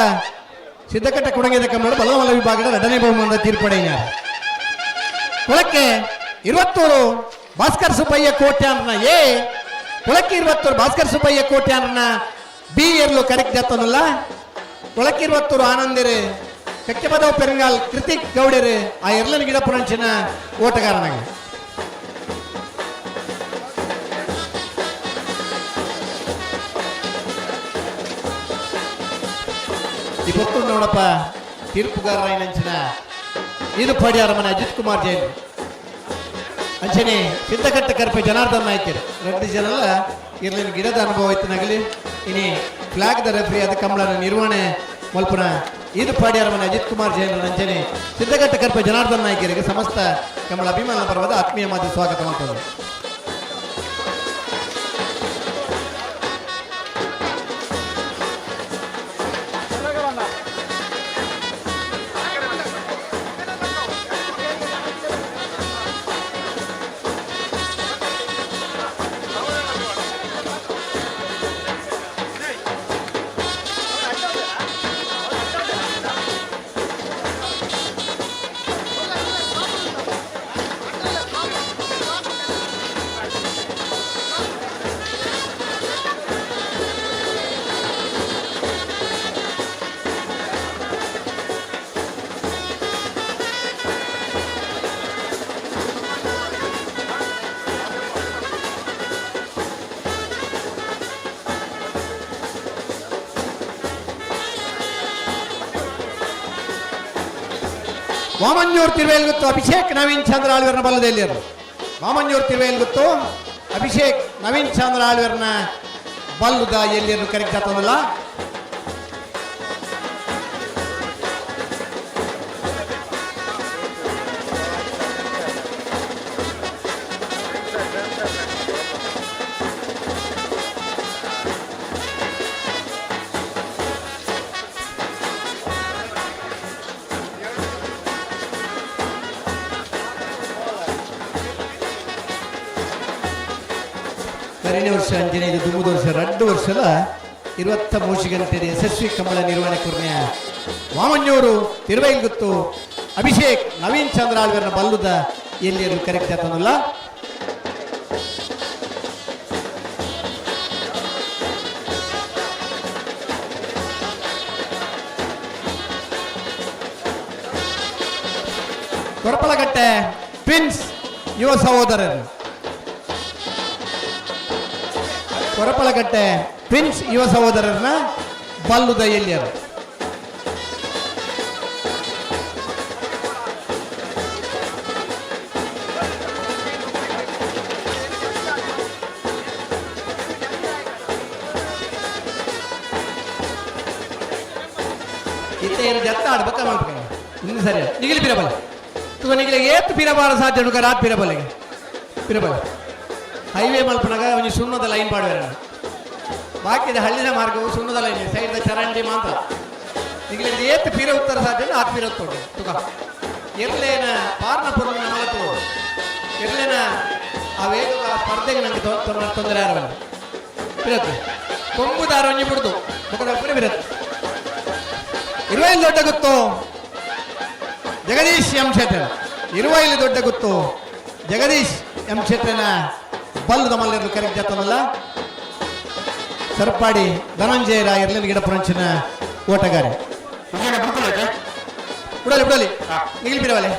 ಸಿದ್ದಕಟ್ಟ ಕುಡಂಗಿದ ಕಂಬಳ ಬಲ್ಲಮಲ್ಲ ವಿಭಾಗದ 2ನೇ ಬಹುಮಾನದ ತೀರ್ಪಡೆಯ. ಕೊಳಕ್ಕೆ 21 ಭಾಸ್ಕರ್ ಸುಬ್ಬಯ್ಯ ಕೋಟ್ಯಾನ್ರನ್ನ ಎ, ಕೊಳಕ್ಕೆ 21 ಭಾಸ್ಕರ್ ಸುಬ್ಬಯ್ಯ ಕೋಟ್ಯಾನ್ರನ್ನ ಬಿ ಎರ್ಲು ಕರೆಕ್ಟ್ ಜತ್ತನಲ್ಲ. ಕೊಳಕ್ಕೆ 21 ಆನಂದಿರು ಕಕ್ಕೆಪದವ್ ಪೆರಂಗಾಲ್ ಕೃತಿಕ್ ಗೌಡರು ಆ ಎರ್ಲನ ಗಿಡ ಪುರಂಚಿನ ಓಟಗಾರನಾಗಿ. ಇವತ್ತು ನೋಡಪ್ಪ ತೀರ್ಪುಗಾರರ ನಂಚಿನ ಇದು ಪಡಿಯಾರ ಮನೆ ಅಜಿತ್ ಕುಮಾರ್ ಜೈನ್ ಅಂಚನೆ ಸಿದ್ದಕಟ್ಟ ಕರ್ಪೆ ಜನಾರ್ದನ್ ನಾಯ್ಕರು 2 ಜನಲ್ಲ ಇರ್ಲಿನ ಗಿಡದ ಅನುಭವ ಐತನಾಗಲಿ. ಇನಿ ಫ್ಲಾಗ್ the referee ಅದ ಕಂಬಳನ ನಿರ್ವಹಣೆ ಮಲ್ಪುನ ಇದು ಪಾಡ್ಯಾರ ಮನೆ ಅಜಿತ್ ಕುಮಾರ್ ಜೈನ್ ಅಂಚನೆ ಸಿದ್ದಕಟ್ಟ ಕರ್ಪೆ ಜನಾರ್ದನ್ ನಾಯ್ಕರಿಗೆ ಸಮಸ್ತ ಕಂಬಳ ಅಭಿಮಾನ ಪರ್ವದ ಆತ್ಮೀಯ ಮಾತು ಸ್ವಾಗತ ಮಾಡ್ತದೆ. ವಾಮಂಜೂರ್ ತಿರುವೇಲ್ಗುತ್ತು ಅಭಿಷೇಕ್ ನವೀನ್ ಚಂದ್ರ ಆಳ್ವರ್ನ ಬಲ್ಲದೆಲ್ಲಿರು. ವಾಮಂಜೂರ್ ತಿರುವೇಲ್ಗುತ್ತು ಅಭಿಷೇಕ್ ನವೀನ್ ಚಂದ್ರ ಆಳ್ವರ್ನ ಬಲ್ಲದ ಎಲ್ಲಿರು ಕರೆಕ್ಟ್ ಆಗ್ತದಲ್ಲ. ಕರಿನ ವರ್ಷ ಅಂಜನೆ ಇದು ದುಮ್ಮದ ವರ್ಷ 2 ವರ್ಷದ 23 ಗಂಟೆ ಯಶಸ್ವಿ ಕಂಬಳ ನಿರ್ವಹಣೆ ಕುರ್ನೆಯ ವಾಮಂಜೂರು ತಿರುವೈಲ್ಗುತ್ತು ಅಭಿಷೇಕ್ ನವೀನ್ ಚಂದ್ರ ಆಳ್ವರ್ನ ಬಲ್ಲದ ಎಲ್ಲಿಯರು ಕರೆಕ್ಟ್ ಆಗ್ತದಲ್ಲ. ಕೊರಪಲಗಟ್ಟೆ ಟ್ವಿನ್ಸ್ ಯುವ ಸಹೋದರರು, ಕೊರಪಲಗಟ್ಟೆ ಟ್ವಿನ್ಸ್ ಯುವ ಸಹೋದರರನ್ನ ಬಲ್ಲುದ ಎಲ್ಲಿಯರು. ಇತ್ತೆ ಏನು ಜತ್ತ ಆಡ್ಬೇಕ ಮಾಡ್ಬೇಕು ಇನ್ನು ಸರಿ ನಿಗಿಲಿ ಪಿರಬಲ್ಲ ತುಗ ನಿಗಿಲಿ ಏತ್ ಪಿರಬಾರ ಸಾಧ್ಯ ಉಂಡು ರಾತ್ ಪಿರಬಲ್ಲಿಗೆ ಪಿರಬಲ್ಲ ಹೈವೇ ಮಲ್ಪನಾಗ ಒಂಜಿ ಸುಣ್ಣದ ಲೈನ್ ಪಾಡುವೆರ ಬಾಕಿದ ಹಳ್ಳಿದ ಮಾರ್ಗವು ಸುಣ್ಣದ ಲೈನ್ ಸೈಡ್ದ ಚರಂಡಿ ಮಾತ್ರ. ನಿಗಿಲಿ ಏತ್ ಪಿರ ಉತ್ತರ ಸಾಧ್ಯ ಆತ್ ಪಿರ ಉತ್ತೋಡು ತುಗ ಎರ್ಲೇನ ಪಾರ್ನ ಪುರ ನಮಲತು ಎರ್ಲೇನ ಆ ವೇಗ ಸ್ಪರ್ಧೆಗೆ ನಂಗೆ ತೊಂದರೆ ಆರವಲ್ಲ ಪಿರತ್ತು ಕೊಂಬುದಾರ ಒಂಜಿ ಬಿಡ್ದು ಮುಖದ ಪುರ ಬಿರತ್ತು. ಇರುವೈಲು ದೊಡ್ಡ ಗುತ್ತು ಜಗದೀಶ್ ಎಂ ಶೆಟ್ಟರ್, ಇರುವೈಲು ದೊಡ್ಡ ಗುತ್ತು ಜಗದೀಶ್ ಎಂ ಶೆಟ್ಟರ್ನ ಬಲ್ಲದ ಮಲ್ಲರು ಕರೆಕ್ಟ್ ಜಾತನಲ್ಲ. ಸರ್ಪಾಡಿ ಧನಂಜಯ ರಾಯ್ ಇರ್ಲಿನ ಗಿಡ ಪುರಂಚಿನ ಓಟಗಾರೆ. ಬಿಡಲಿ ಬಿಡಲಿ ನಿಗಿಲ್ ಬಿರವಲೆ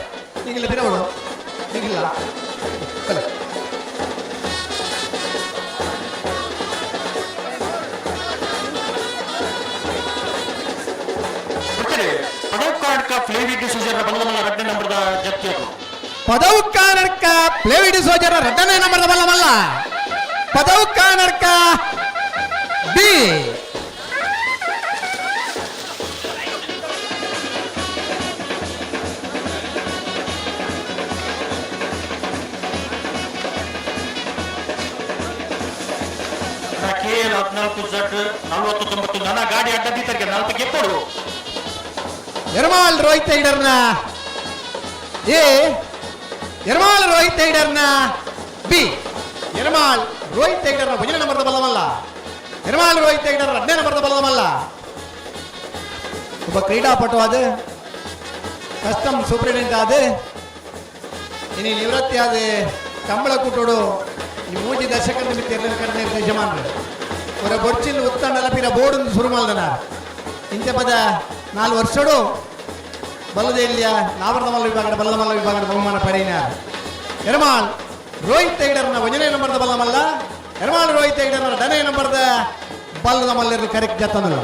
ನಿಗಿಲ್ಲ ಬಿರವಳು ನಿಗಿಲ್ಲ ಬಲೆ. ಪದವು ಕಾನಡ್ಕ ಫ್ಲೇವಿಡ್ ಸೋಜರ 2ನೇ ನಂಬರ್ದ ಬಲ್ಲಮಲ್ಲ. ಪದವು Kanadka B. K L 14 Z 49 ನನ್ನ ಗಾಡಿ ಅಡ್ಡ ಬೀತರಿಗೆ 40 ಎಪ್ಪಡು. ಎರ್ಮಾಲ್ ರೋಹಿತ್ ಹೆಗ್ಡರ್ನ ಎ, ಎರ್ಮಾಲ್ ರೋಹಿತ್ ಹೆಗ್ಡರ್ನ ಬಿ. ಎರ್ಮಾಲ್ ರೋಹಿತ್ ಹೆಗ್ಡರ್ನ ಒಂಜನೇ ನಂಬರ್ದ ಬಲ್ಲಮಲ್ಲ, ಎರ್ಮಾಲ್ ರೋಹಿತ್ ಹೆಗ್ಡರ್ 2ನೇ ನಂಬರ್ದ ಬಲ್ಲಮಲ್ಲ. ಒಬ್ಬ ಕ್ರೀಡಾಪಟು ಆದ, ಕಸ್ಟಮ್ ಸೂಪರಿಂಟೆಂಡೆಂಟ್ ಆದ, ಇನಿ ನಿವೃತ್ತಿ ಆದ ಕಂಬಳ ಕೂಟೋಡು ಈ ಮೂಜಿ ದಶಕದ ಮಿತ್ತ ಇರ್ಲಿನ ಕಡಿಮೆ ಯಜಮಾನ್ರು. ಅವರ ಬೊರ್ಚಿನ ಉತ್ತಂಡಲ ಪಿರ ಬೋರ್ಡ್ ಶುರು ಮಾಡ್ದನ. ಇಂಚ ಪದ 4 ವರ್ಷಡು ಬಲ್ಲದೆಲ್ಲಿಯ ನಾವರದ ಮಲ್ಲ ವಿಭಾಗದ ಬಲ್ಲದ ಮಲ್ಲ ವಿಭಾಗದ ಬಹುಮಾನ ಪಡೆಯಿನ ಎರ್ಮಾಲ್ ರೋಹಿತ್ ಹೆಗ್ಡರ್ನ 1ನೇ ನಂಬರ್ದ ಬಲ್ಲ ಮಲ್ಲ, ಎರ್ಮಾಲ್ ರೋಹಿತ್ ಹೆಗ್ಡರ್ನ 2ನೇ ನಂಬರ್ದ ಬಲ್ಲದ ಮಲ್ಲರು ಕರೆಕ್ಟ್ ಜತ್ತನಲ್ಲ.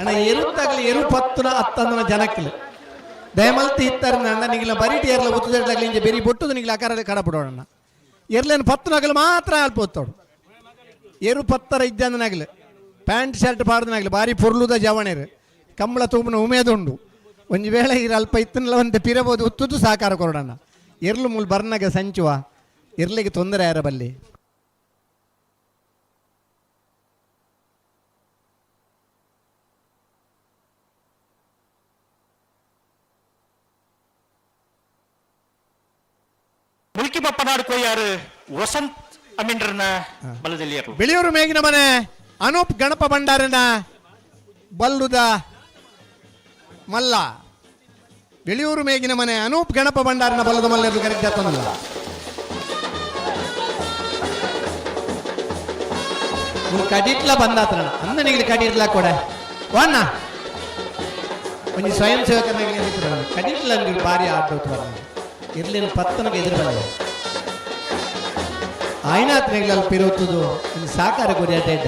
ಅಣ್ಣ ಎರುತ್ತಾಗಲಿ ಎರು ಪತ್ತುನ ಹತ್ತಂದನ ಜನಕ್ಕಿಲ್ಲ ದಯಮಲ್ತಿ ಇತ್ತಾರೆ ಅಣ್ಣ ನಿಗಿಲ ಬರೀಟಿ ಎರ್ಲ ಒತ್ತುದಾಗ್ಲಿ ಇಂಜೆ ಬೆರಿ ಬೊಟ್ಟುದು ನಿಗಿಲ ಆಕಾರ ಕಡಪಡೋಣ ಎರ್ಲೇನು ಪತ್ತುನಾಗಲು ಮಾತ್ರ ಅಲ್ಪ ಒತ್ತೋಡು ಎರು ಪತ್ತರ ಇದ್ದಂದನಾಗಲಿ ಪ್ಯಾಂಟ್ ಶರ್ಟ್ ಪಾಡ್ದನಾಗಲಿ ಭಾರಿ ಪೊರ್ಲುದ ಜವಣೇರು ಕಂಬಳ ತೂಪುನ ಉಮೇದುಂಡು ಒಂಜಿ ವೇಳೆ ಇರ ಅಲ್ಪ ಇತ್ತನಲ್ಲ ಒಂದು ಪಿರಬೋದು ಉತ್ತುದು ಸಹಕಾರ ಕೊಡೋಣ ಎರ್ಲು ಮೂಲು ಬರ್ನಾಗ ಸಂಚುವ ಎರ್ಲಿಗೆ ತೊಂದರೆ ಯಾರ ಬಲ್ಲಿ. ಮುಲ್ಕಿ ಬಪ್ಪನಾಡು ಕೊಯ್ಯಾರು ವಸಂತ್ ಅಮಿಂಡ್ರನ ಬಲದಲ್ಲಿಯರು. ಬಿಳಿಯೂರು ಮೇಗಿನ ಮನೆ ಅನೂಪ್ ಗಣಪ ಭಂಡಾರನ ಬಲ್ಲುದ ಮಲ್ಲ. ಬಿಳಿಯೂರು ಮೇಗಿನ ಮನೆ ಅನೂಪ್ ಗಣಪ ಭಂಡಾರನ ಬಲ್ಲದ ಮಲ್ಲ ಕರೆಕ್ಟ್. ಕಡಿಟ್ಲ ಬಂದಾತ್ರ ಅಂದನಿಗೆ ಕಡಿಟ್ಲ ಕೊಡ ವಾಣ ಒಂಜಿ ಸ್ವಯಂ ಸೇವಕನಾಗಲಿ ಕಡಿಟ್ಲ ಅಂದ್ರೆ ಭಾರಿ ಆಟೋತು ಇರ್ಲಿನ ಪತ್ತನಗೆ ಎದುರು ಬಲ್ಲ ಆಯ್ನಾತ್ನೆಗಳಲ್ಲಿ ಪಿರೋತುದು ಒಂದು ಸಾಕಾರ ಗುರಿ ಅಡ್ಡ.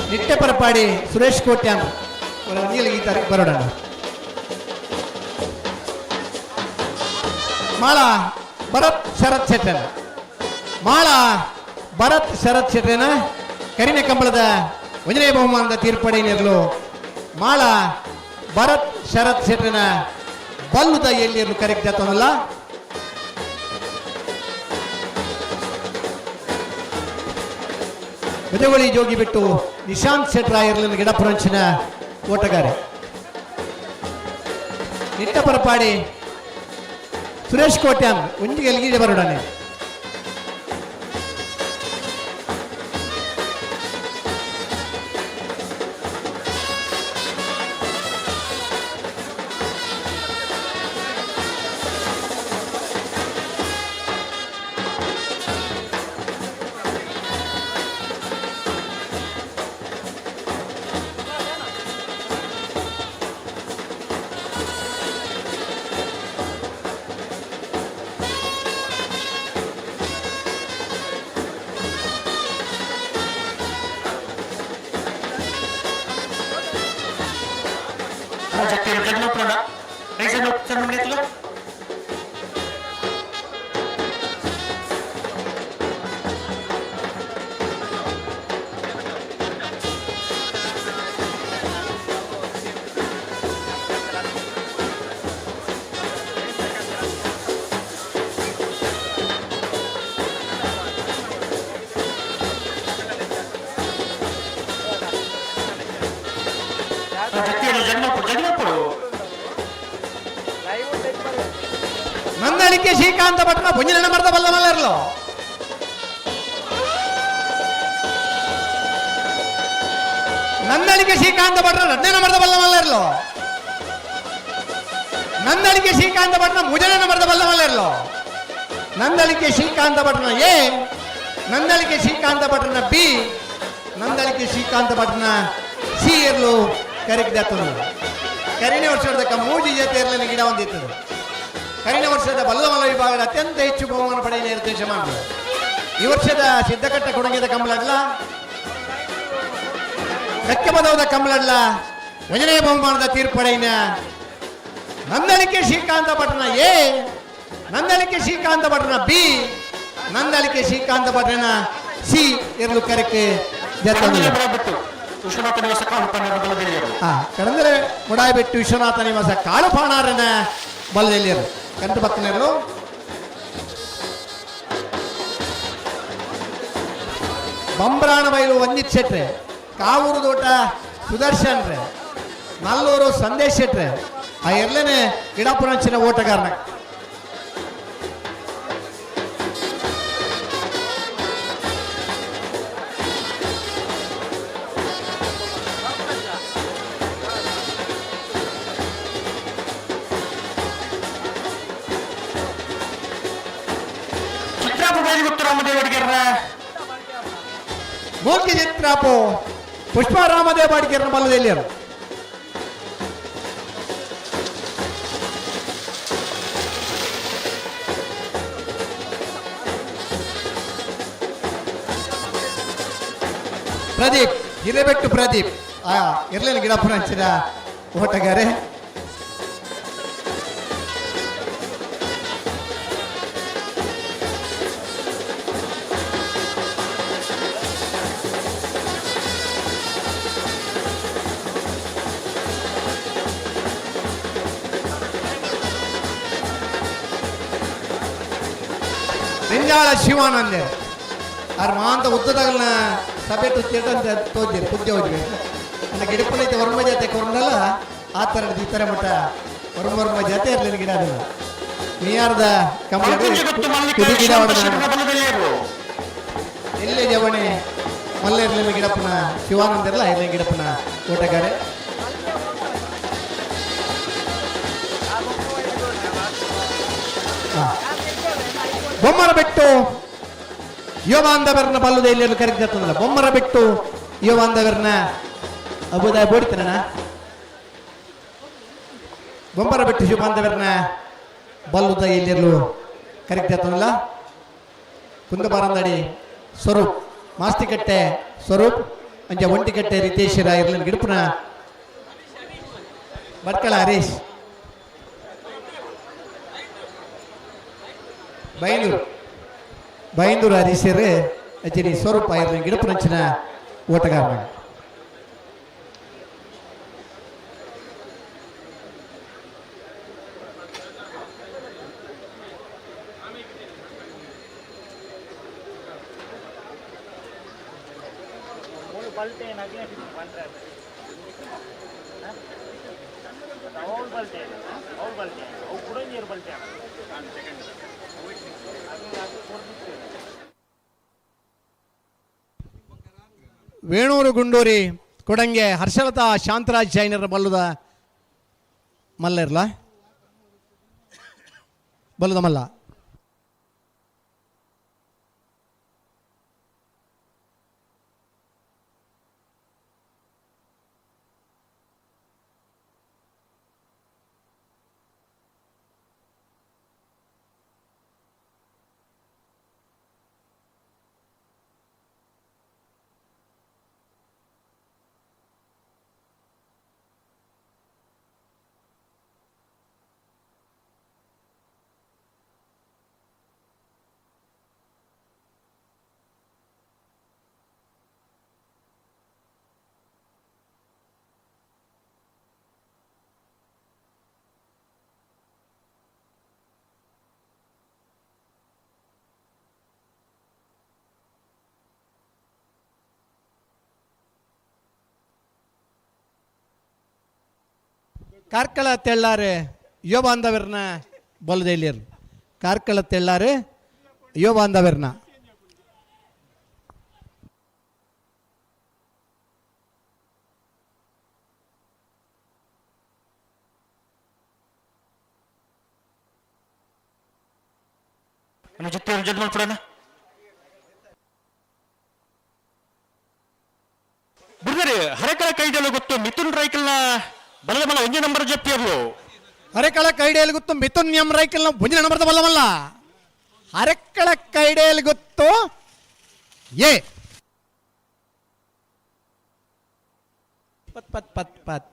ನಿಟ್ಟೆ ಪರಪಾಡಿ ಸುರೇಶ್ ಕೋಟ್ಯಾನ್ ನೀಲಗಿ ಬರೋಣ. ಮಾಳ ಭರತ್ ಶರತ್ ಶೆಟ್ಟನ್, ಮಾಳ ಭರತ್ ಶರತ್ ಶೆಟ್ಟನ ಕರಿನ ಕಂಬಳದ ಒಂಜನೇ ಬಹುಮಾನದ ತೀರ್ಪಡೆ ನೀರಲು ಮಾಳ ಭರತ್ ಶರತ್ ಶೆಟ್ಟನ ಬಲ್ಲುದ ಎಲ್ಲಿರಲು ಕರೆಕ್ಟ್ ಆತನಲ್ಲ. ಬಜವಳಿ ಜೋಗಿ ಬಿಟ್ಟು ನಿಶಾಂತ್ ಶೆಟ್ರಾಯರ್ಲಿನ ಗಿಡಪುರಂಚಿನ ಓಟಗಾರೆ ನಿಟ್ಟ ಪರಪಾಡಿ ಸುರೇಶ್ ಕೋಟ್ಯಾನ್ ಒಂಜಿಗೆ ಎಲ್ಗಿದೆ ಬರೋಡನೆ. ನಂದಳಿಕೆ ಶ್ರೀಕಾಂತ ಭಟ್ನ ಪುಂಜನ ಮರದ ಬಲ್ಲ ಮಲ್ಲರ್ಲೋ ನಂದಳಿಕೆ ಶ್ರೀಕಾಂತ ಭಟ್ರ ರತ್ನ ಮರದ ಬಲ್ಲ ಮಲ್ಲರ್ಲೋ ನಂದಳಿಕೆ ಶ್ರೀಕಾಂತ ಭಟ್ನ ಮುಜನ ಮರದ ಬಲ್ಲ ಮಲ್ಲರ್ಲೋ ನಂದಳಿಕೆ ಶ್ರೀಕಾಂತ ಭಟ್ನ ಎ, ನಂದಳಿಕೆ ಶ್ರೀಕಾಂತ ಭಟ್ರನ ಬಿ, ನಂದಳಿಕೆ ಶ್ರೀಕಾಂತ ಭಟ್ರನ ಸಿ ಇರ್ಲು ಕರೆಕ್ಟ್. ಕರಿನ ವರ್ಷದ ಮೂಜಿ ಜೊತೆ ಇರಲಿಲ್ಲ ಗಿಡ ಹೊಂದಿತ್ತು. ಕರಿನ ವರ್ಷದ ಬಲ್ಲಮಲ ವಿಭಾಗದ ಅತ್ಯಂತ ಹೆಚ್ಚು ಬಹುಮಾನ ಪಡೆಯಲು ನಿರ್ದೇಶ ಮಾಡಿದೆ. ಈ ವರ್ಷದ ಸಿದ್ದಕಟ್ಟ ಕೊಡಗಿದ ಕಂಬಳಡ್ಲ ಕಕ್ಕೆಬದವದ ಕಂಬಳಡ್ಲ ಒಂದನೇ ಬಹುಮಾನದ ತೀರ್ಪಡೆಯಿನ ನಂದಳಿಕೆ ಶ್ರೀಕಾಂತ ಭಟ್ನ A, Nandalike Shrikanta ಭಟ್ನ B, Nandalike Shrikanta ಭಟ್ನ C ಇರಲು ಕರೆಕ್ಕೆ ವಿಶ್ವನಾಥ ನಿವಾಸ ಕಾಳು. ಕಡಂದರೆ ಮುಡಾಯಿಬೆಟ್ಟು ವಿಶ್ವನಾಥ ನಿವಾಸ ಕಾಳುಪಾಣಾರನ ಬಲದಲ್ಲಿಯರು ಕಂತು ಬತ್ತನೆರಲು. ಬಂಬ್ರಾಣ ಬೈಲು ವಂದಿತ್ ಶೆಟ್ರೆ, ಕಾವೂರು ತೋಟ ಸುದರ್ಶನ್ ರೇ, ನಲ್ಲೂರು ಸಂದೇಶ್ ಶೆಟ್ರೆ, ಆ ಎರಡನೇ ಗಿಡಪುರಂಚಿನ ಓಟಗಾರನ. ಚಿತ್ರಾಪು ಬೈಲುಗುತ್ತು ರಾಮದೇವ ಅಡಿಗೆರ್ನ ಮೂರ್ತಿ ಚಿತ್ರಾಪು ಪುಷ್ಪ ರಾಮದೇವ ಅಡಿಗೆರ್ನ ಬಲ್ಲದೆಲ್ಲಿಯರು. ಪ್ರದೀಪ್ ಹಿರೇಬೆಟ್ಟು ಪ್ರದೀಪ್ ಆ ಇರ್ಲಿಲ್ಲ ಗಿಡಪುರಂಚಿನ ಓಟಗಾರೆ. ರಿಂಜಾಳ ಶಿವಾನಂದೆ ಆರ್ ಮಾಂತ ಉದ್ದದಾಗಲ್ನ ಸಭೆ ತುತ್ತಿಟ್ಟಂತ ತೋಜಿರಿ ಪುದ್ಯ ಹೋದ್ವಿ ನನ್ನ ಗಿಡಪುಲೈತೆ ವರ್ಮ ಜಾತೆ ಕೊರಂಡಲ್ಲ ಆ ಥರ ಈ ಥರ ಮಟ್ಟ ವರ್ಮ ವರ್ಮ ಜಾತೆ ಇರಲಿಲ್ಲ ಗಿಡ ಅದನ್ನ ನೀಯಾರ್ದ ಕಂಬಳ ಗಿಡ ಎಲ್ಲೇ ಜವಣೆ ಮಲ್ಲ ಇರಲಿಲ್ಲ ಗಿಡಪ್ಪನ ಶಿವಾನಂದರಲ್ಲ ಇರಲಿಲ್ಲ ಗಿಡಪ್ಪನ ಓಟಗಾರೆ. ಬೊಮ್ಮರ ಬೆಟ್ಟು ಯೋವಾಂದವರ್ನ ಬಲ್ಲದ ಇಲ್ಲಿ ಕರೆಕ್ಟ್ ಬೊಮ್ಮರ ಬೆಟ್ಟು ಯೋವಾಂದವರ್ನ ಅಬುದಾಯ ಬೋಡಿತನ ಬೊಮ್ಮರ ಬೆಟ್ಟು ಶಿವಾಂದವರ್ನ ಬಲ್ಲುದ ಎಲ್ಲಿರಲು ಕರೆಕ್ಟ್ ಆತನಲ್ಲ. ಕುಂದಬಾರಂದಡಿ ಸ್ವರೂಪ್ ಮಾಸ್ತಿಕಟ್ಟೆ ಸ್ವರೂಪ್ ಅಂಜ ಒಂಟಿಕಟ್ಟೆ ರಿತೇಶ್ವರ ಇರ್ಲಿನ ಗಿಡಪುನ ಭಟ್ಕಳ ಹರೀಶ್ ಬೈಂದೂರು ಬೈಂದೂರು ಹರೀಶರು ಅಚ್ಚರಿ ಸ್ವರೂಪ ಇರ್ಲಿನ ಗಿಡಪುನಂಚಿನ ಓಟಗಾರನ. ವೇಣೂರು ಗುಂಡೂರಿ ಕೊಡಂಗೆ ಹರ್ಷಲತಾ ಶಾಂತರಾಜ್ ಜೈನರ ಬಲ್ಲದ ಮಲ್ಲ ಇರ್ಲ ಬಲ್ಲದ ಮಲ್ಲ. ಕಾರ್ಕಳ ತೆಳ್ಳಾರೆ ಯುವ ಬಾಂಧವರನ್ನ ಬಲದೆಲ್ಲಿಯರು ಕಾರ್ಕಳ ತೆಳ್ಳಾರೆ ಯುವ ಬಾಂಧವರನ್ನ ನಮ್ಮ ಜೊತೆ ಜಡ್ ಮಾಡ್ಕೊಡೋಣ. ಬಿಡ್ದರೆ ಹರಕಳ ಕೈದಲ್ಲೂ ಗೊತ್ತು ಮಿಥುನ್ ರೈಕಲ್ನ ಬಲದ ಮಲ್ಲ ಒಂಜಿ ನಂಬರ್ ಜಪ್ಪಿಯರ್ಲು. ಅರೆಕಳ ಕೈಡೇಲ್ ಗೊತ್ತು ಮಿಥುನ್ ಎಂ ರೈಕಲ್ ಒಂಜಿ ನಂಬರ್ದ ಬಲ್ಲಮಲ್ಲ. ಅರೆಕಳ ಕೈಡೇಲ್ ಗೊತ್ತು ಎ ಪತ್ ಪತ್ ಪತ್ ಪತ್.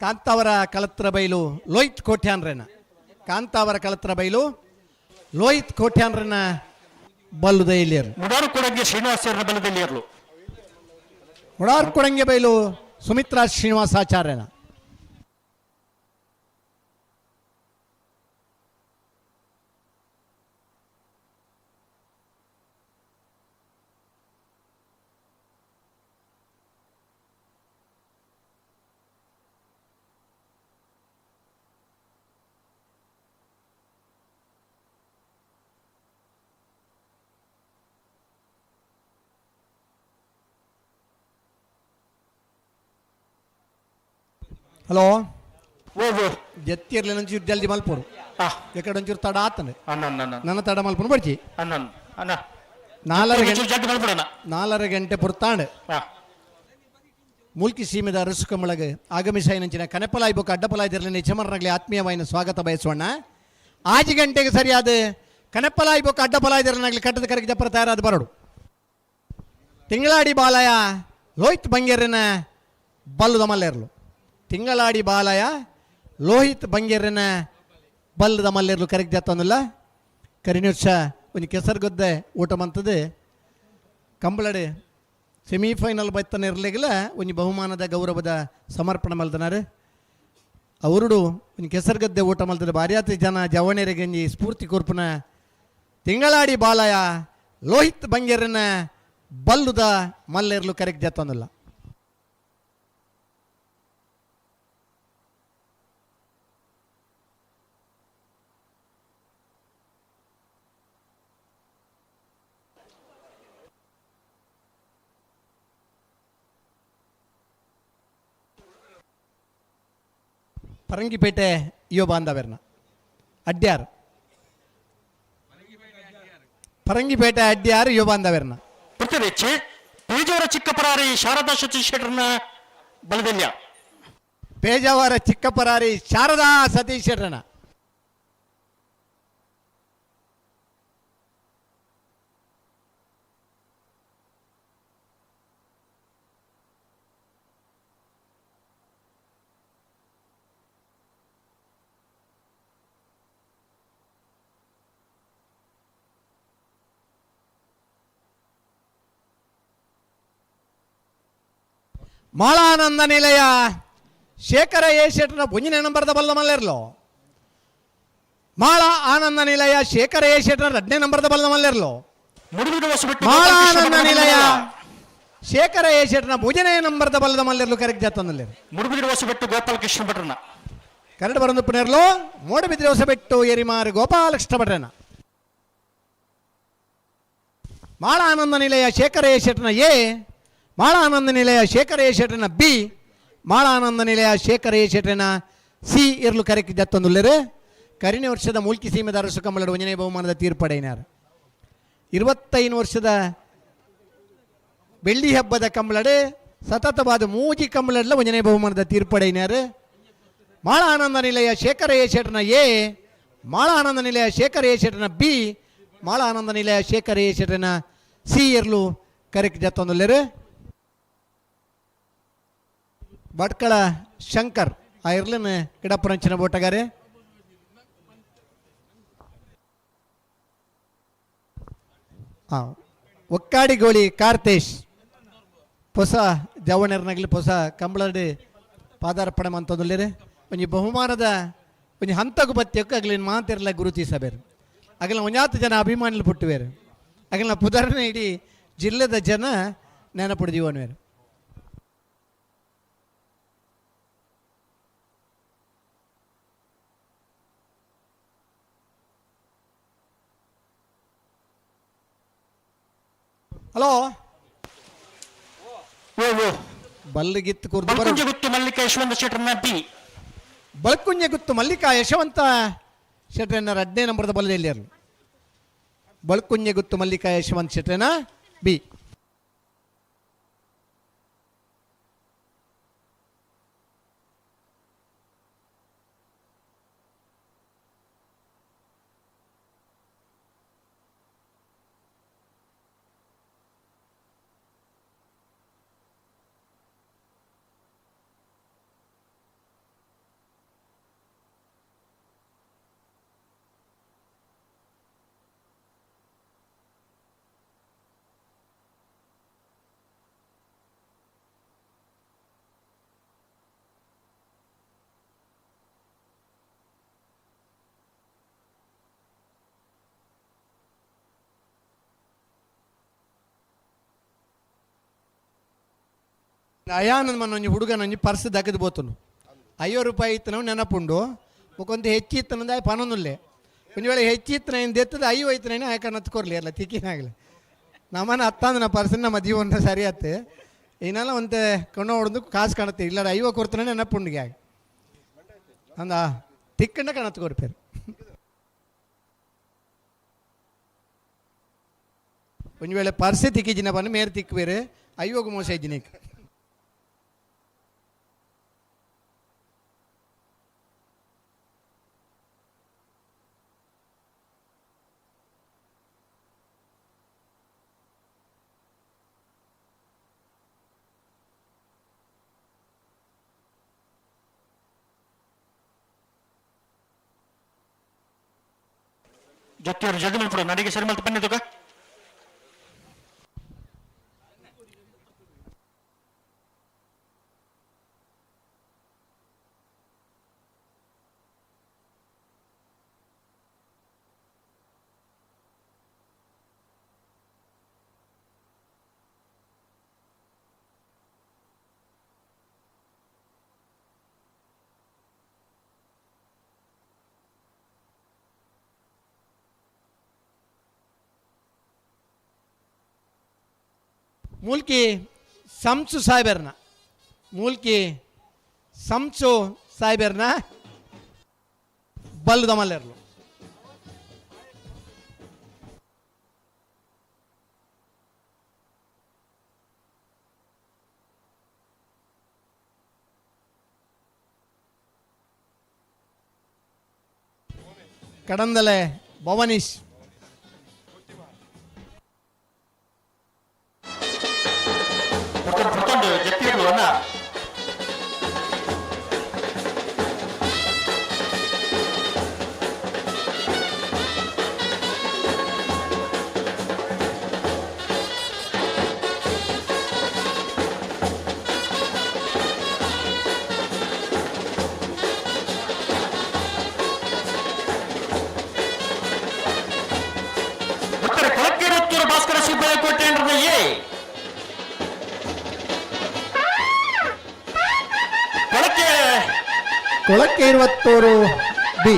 ಕಾಂತಾವರ ಕಳತ್ರ ಬೈಲು ಲೋಹಿತ್ ಕೋಟ್ಯಾನ್ರೇನ. ಕಾಂತಾವರ ಕಳತ್ರ ಬೈಲು ಲೋಹಿತ್ ಕೋಟ್ಯಾನ್ರನ ಬಲ್ಲುದ ಇಲ್ಲಿಯರು. ಮುಡಾರು ಕೊಡಂಗೆ ಶ್ರೀನಿವಾಸರ ಬಲ್ಲದಲ್ಲಿಯರ್ಲು. ಮುಡಾರು ಕೊಡಂಗೆ ಬೈಲು ಸುಮಿತ್ರಾ ಶ್ರೀನಿವಾಸಾಚಾರ್ಯನ. ಹಲೋ ಜತ್ತಿರ್ಲಿ ಒಂಚೂರು ಜಲ್ದಿ ಮಲ್ಪೋಡು. ಎಕಡೆ ಒಂಚೂರು ತಡ ಆತನೆ. ನನ್ನ ತಡ ಮಲ್ಪನು ಬಡ್ಚಿ. 4.5 ಗಂಟೆ ಪುರ್ತಾಂಡ್ ಮೂಲ್ಕಿ ಸೀಮೆದ ಅರಸು ಕಂಬಳಗೆ ಆಗಮಿಸಾಯಿನಂಚಿನ ಕನೆಪಲಾಯಿ ಬೊಕ್ಕ ಅಡ್ಡಪಲಾಯ್ದಿರಲಿ ಯಜಮಾನರಾಗಲಿ ಆತ್ಮೀಯವಾಯಿನ ಸ್ವಾಗತ ಬಯಸೋಣ. 5 ಗಂಟೆಗೆ ಸರಿಯಾದ ಕನೆಪಲಾಯಿ ಬೊಕ್ಕ ಅಡ್ಡಪಲಾಯ್ದಿರಲಾಗಲಿ ಕಟ್ಟದ ಕರೆಗೆ ಜಪ್ಪರ ತಯಾರಾದ ಬರಡು. ತಿಂಗಳಾಡಿ ಬಾಲಯ ಲೋಹಿತ್ ಬಂಗೇರಿನ ಬಲ್ಲುದ ಮಲ್ಲೇರ್ಲು. ತಿಂಗಳಾಡಿ ಬಾಲಯ ಲೋಹಿತ್ ಬಂಗೇರಿನ ಬಲ್ಲದ ಮಲ್ಲೇರ್ಲು ಕರೆಗೆ ಜತ್ತೊಂದಿಲ್ಲ. ಕರಿನಿರ್ಷ ಒಂದು ಕೆಸರುಗದ್ದೆ ಊಟ ಮಂತದೆ ಕಂಬಳಡೆ ಸೆಮಿಫೈನಲ್ ಬತ್ತನ ಇರಲಿಲ್ಲ ಒಂದು ಬಹುಮಾನದ ಗೌರವದ ಸಮರ್ಪಣೆ ಮಲ್ದನಾರು. ಅವರುಡು ಒಂದು ಕೆಸರುಗದ್ದೆ ಊಟ ಮಲ್ತದೆ ಭಾರ್ಯಾತಿ ಜನ ಜವಣೆರಿಗೆ ಒಂಜಿ ಸ್ಫೂರ್ತಿ ಕೊರ್ಪುನ ತಿಂಗಳಾಡಿ ಬಾಲಯ ಲೋಹಿತ್ ಬಂಗೇರಿನ ಬಲ್ಲುದ ಮಲ್ಲೇರ್ಲು ಕರೆಗೆ ಜತ್ತೊಂದಿಲ್ಲ. ಪರಂಗಿಪೇಟೆ ಯುವ ಬಾಂಧವ್ಯರ್ನ ಅಡ್ಯಾರ್ ಪರಂಗಿಪೇಟೆ ಅಡ್ಯಾರ್ ಯುವ ಬಾಂಧವ್ಯರ್ನ ಪೃಥ್ವಿಚ್ಚೆ ಪೇಜಾವರ ಚಿಕ್ಕಪರಾರಿ ಶಾರದಾ ಸತೀಶ್ ಶೆಟ್ಟರ್ನ ಬಲದಲ್ಯ. ಪೇಜಾವರ ಚಿಕ್ಕಪರಾರಿ ಶಾರದಾ ಸತೀಶ್ ಶೆಟ್ಟರ್ನ. ಮಾಳಾನಂದ ನಿಲಯ ಶೇಖರ ಎ ಶೆಟ್ಟರ್ನ ಒಂಜನೇ ನಂಬರ್ದ ಬಲ್ಲ ಮಲ್ಲೇರ್ಲು. ಮಾಳ ಆನಂದ ನಿಲಯ ಶೇಖರ ಎ ಶೆಟ್ಟರ್ನ 2ನೇ ನಂಬರ್ದ ಬಲ್ಲ ಮಲ್ಲೇರ್ಲು. ಮಾಳಾನಂದ ನಿಲಯ ಶೇಖರ ಎ ಶೆಟ್ಟರ್ನ 3ನೇ ನಂಬರ್ದ ಬಲ್ಲದ ಮಲ್ಲೇರ್ಲು ಕರೆಕ್ಟ್ ಜಾತಂದಲ್ಲೇರು. ಮುಡುಬಿದ್ರೆ ಹೊಸಬೆಟ್ಟು ಗೋಪಾಲಕೃಷ್ಣ ಭಟ್ರನ. ಕರಡು ಬರಂದು ಪುನೇರ್ಲು ಮೂಡುಬಿದ್ರೆ ಹೊಸಬೆಟ್ಟು ಎರಿಮಾರು ಗೋಪಾಲಕೃಷ್ಣ ಭಟ್ರನ. ಮಾಳ ಆನಂದ ನಿಲಯ ಶೇಖರ ಎ ಶೆಟ್ಟರ್ನ ಎ, ಮಾಳ ಆನಂದ ನಿಲಯ ಶೇಖರ ಎ ಶೆಟ್ಟರ್ನ ಬಿ, ಮಾಳ ಆನಂದ ನಿಲಯ ಶೇಖರ ಎ ಶೆಟ್ಟರ್ನ ಸಿ ಇರ್ಲು ಕರೆಕ್ಟ್ ಜತ್ತೊಂದುಲ್ಲೇರು. ಕರಿಣೆ ವರ್ಷದ ಮೂಲ್ಕಿ ಸೀಮೆದ ಅರಸು ಕಂಬಳಡು ಒಂಜನೇ ಬಹುಮಾನದ ತೀರ್ಪಡೆಯಿನಾರು. 25 ವರ್ಷದ ಬೆಳ್ಳಿ ಹಬ್ಬದ ಕಂಬಳಡು ಸತತವಾದ ಮೂಜಿ ಕಂಬಳಡ್ಲ ಒಂಜನೇ ಬಹುಮಾನದ ತೀರ್ಪಡೆಯಿನಾರು. ಮಾಳ ಆನಂದ ನಿಲಯ ಶೇಖರ ಎ ಶೆಟ್ಟರ್ನ ಎ, ಮಾಳ ಆನಂದ ನಿಲಯ ಶೇಖರ ಎ ಶೆಟ್ಟರ್ನ ಬಿ, ಮಾಳ ಆನಂದ ನಿಲಯ ಶೇಖರ ಎ ಶೆಟ್ಟರ್ನ ಸಿ ಇರ್ಲು ಕರೆಕ್ಟ್ ಜತ್ತೊಂದುಲ್ಲೇರು. ಭಟ್ಕಳ ಶಂಕರ್ ಆ ಇರ್ಲಿನ ಗಿಡಪ್ಪರಂಚಿನ ಬೋಟಗಾರೆ. ಒಕ್ಕಾಡಿಗೋಳಿ ಕಾರ್ತೇಶ್ ಹೊಸ ಜವಣರ್ನಗಲಿ ಹೊಸ ಕಂಬಳಡಿ ಪಾದಾರ್ಪಣೆ ಮಂತೊಂದುಲ್ಲೇರು. ಒಂಜಿ ಬಹುಮಾನದ ಒಂಜಿ ಹಂತಗು ಬತ್ತಿಯಕ್ಕೆ ಅಗಲಿನ ಮಾತಿರಲ ಗುರುತಿಸಬೇರು. ಅಗಲಿನ ಒಂಜಾತು ಜನ ಅಭಿಮಾನಿಲು ಪುಟ್ಟುವೇರು. ಅಗಲಿನ ಪುದರ್ನ ಇಡೀ ಜಿಲ್ಲೆದ ಜನ ನೆನಪುಡು ಜೀವನವೇರು. ಹಲೋ ಬಲ್ಲಿಗಿತ್ತು ಕೊರ್ದು ಬಳ್ಕುಂಜೆ ಗುತ್ತು ಮಲ್ಲಿಕಾ ಯಶವಂತ ಶೆಟ್ಟರ್ನ ಬಿ. ಬಳ್ಕುಂಜೆ ಗುತ್ತು ಮಲ್ಲಿಕಾ ಯಶವಂತ ಶೆಟ್ರನ್ನ 2ನೇ ನಂಬರ್ದ ಬಲ್ಲದೆಲ್ಲಿಯರು. ಬಳ್ಕುಂಜೆ ಗುತ್ತು ಮಲ್ಲಿಕಾ ಯಶವಂತ ಶೆಟ್ರನ ಬಿ. ಅಯಾನಂದ ಮನ್ನೊಂಜಿ ಹುಡುಗನೊಂಜಿ ಪರ್ಸ್ ದಗದು ಬೋತನು 50 ರೂಪಾಯಿ ಇತ್ತು ನಾವು ನೆನಪುಂಡು ಮುಕೊಂದು ಹೆಚ್ಚಿ ಇತ್ತನಂದ ಆಯ್ ಪನೊಂದುಲ್ಲೆ ಒಂದು ವೇಳೆ ಹೆಚ್ಚಿ ಇತ್ತು ನೈನ್ ದೆತ್ತದ ಐವ ಇತ್ತು ನೈನ್ ಆಯ್ಕನ್ನ ಹತ್ಕೊರ್ಲಿ ಅಲ್ಲ ತಿಕ್ಕಿನಾಗಲಿ ನಮ್ಮನ್ನ ಹತ್ತಂದ ನಾ ಪರ್ಸನ್ ನಮ್ಮ ಜೀವನ ಸರಿ ಆತ್ತೆ ಏನೆಲ್ಲ ಒಂತೆ ಕಣ್ಣು ಹೊಡೆದು ಕಾಸು ಕಾಣುತ್ತೆ ಇಲ್ಲ ಐವ ಕೊಡ್ತಾನೆ ನೆನಪುಂಡಿಗೆ ಆಗ ಅಂದ ತಿಕ್ಕಂಡ ಕಣತ್ಕೊರ್ಪೇರು. ಒಂದು ವೇಳೆ ಪರ್ಸೆ ತಿಕ್ಕಿಜಿನ ಬನ್ನ ಮೇರೆ ತಿಕ್ಕಬೇರೆ ಐವಗು ಮೋಸ ಇದ್ದೀನಿ. ಜೊತೆಯವರು ಜಲ್ದಿ ಮಲ್ಪಡು ನಡಿಗೆ ಸರಿ ಮಲ್ತು ಬನ್ನಿ ತುಕ. ಮೂಲ್ಕಿ ಸಂಸು ಸಾಹೇಬರ್ನ ಮೂಲ್ಕಿ ಸಂಸು ಸಾಹೇಬರ್ನ ಬಲ್ಲದ ಮಲ್ಲೆರ್ಲು. ಕಡಂದಲೆ ಭವನೀಶ್. ಭಾಸ್ಕರ ಸುಬ್ಬಯ್ಯ ಕೋಟೆ ಎ. ಕೊಳಕ್ಕೆ ಕೊಳಕ್ಕೆ ಇರುವತ್ತೂರು ಬಿ.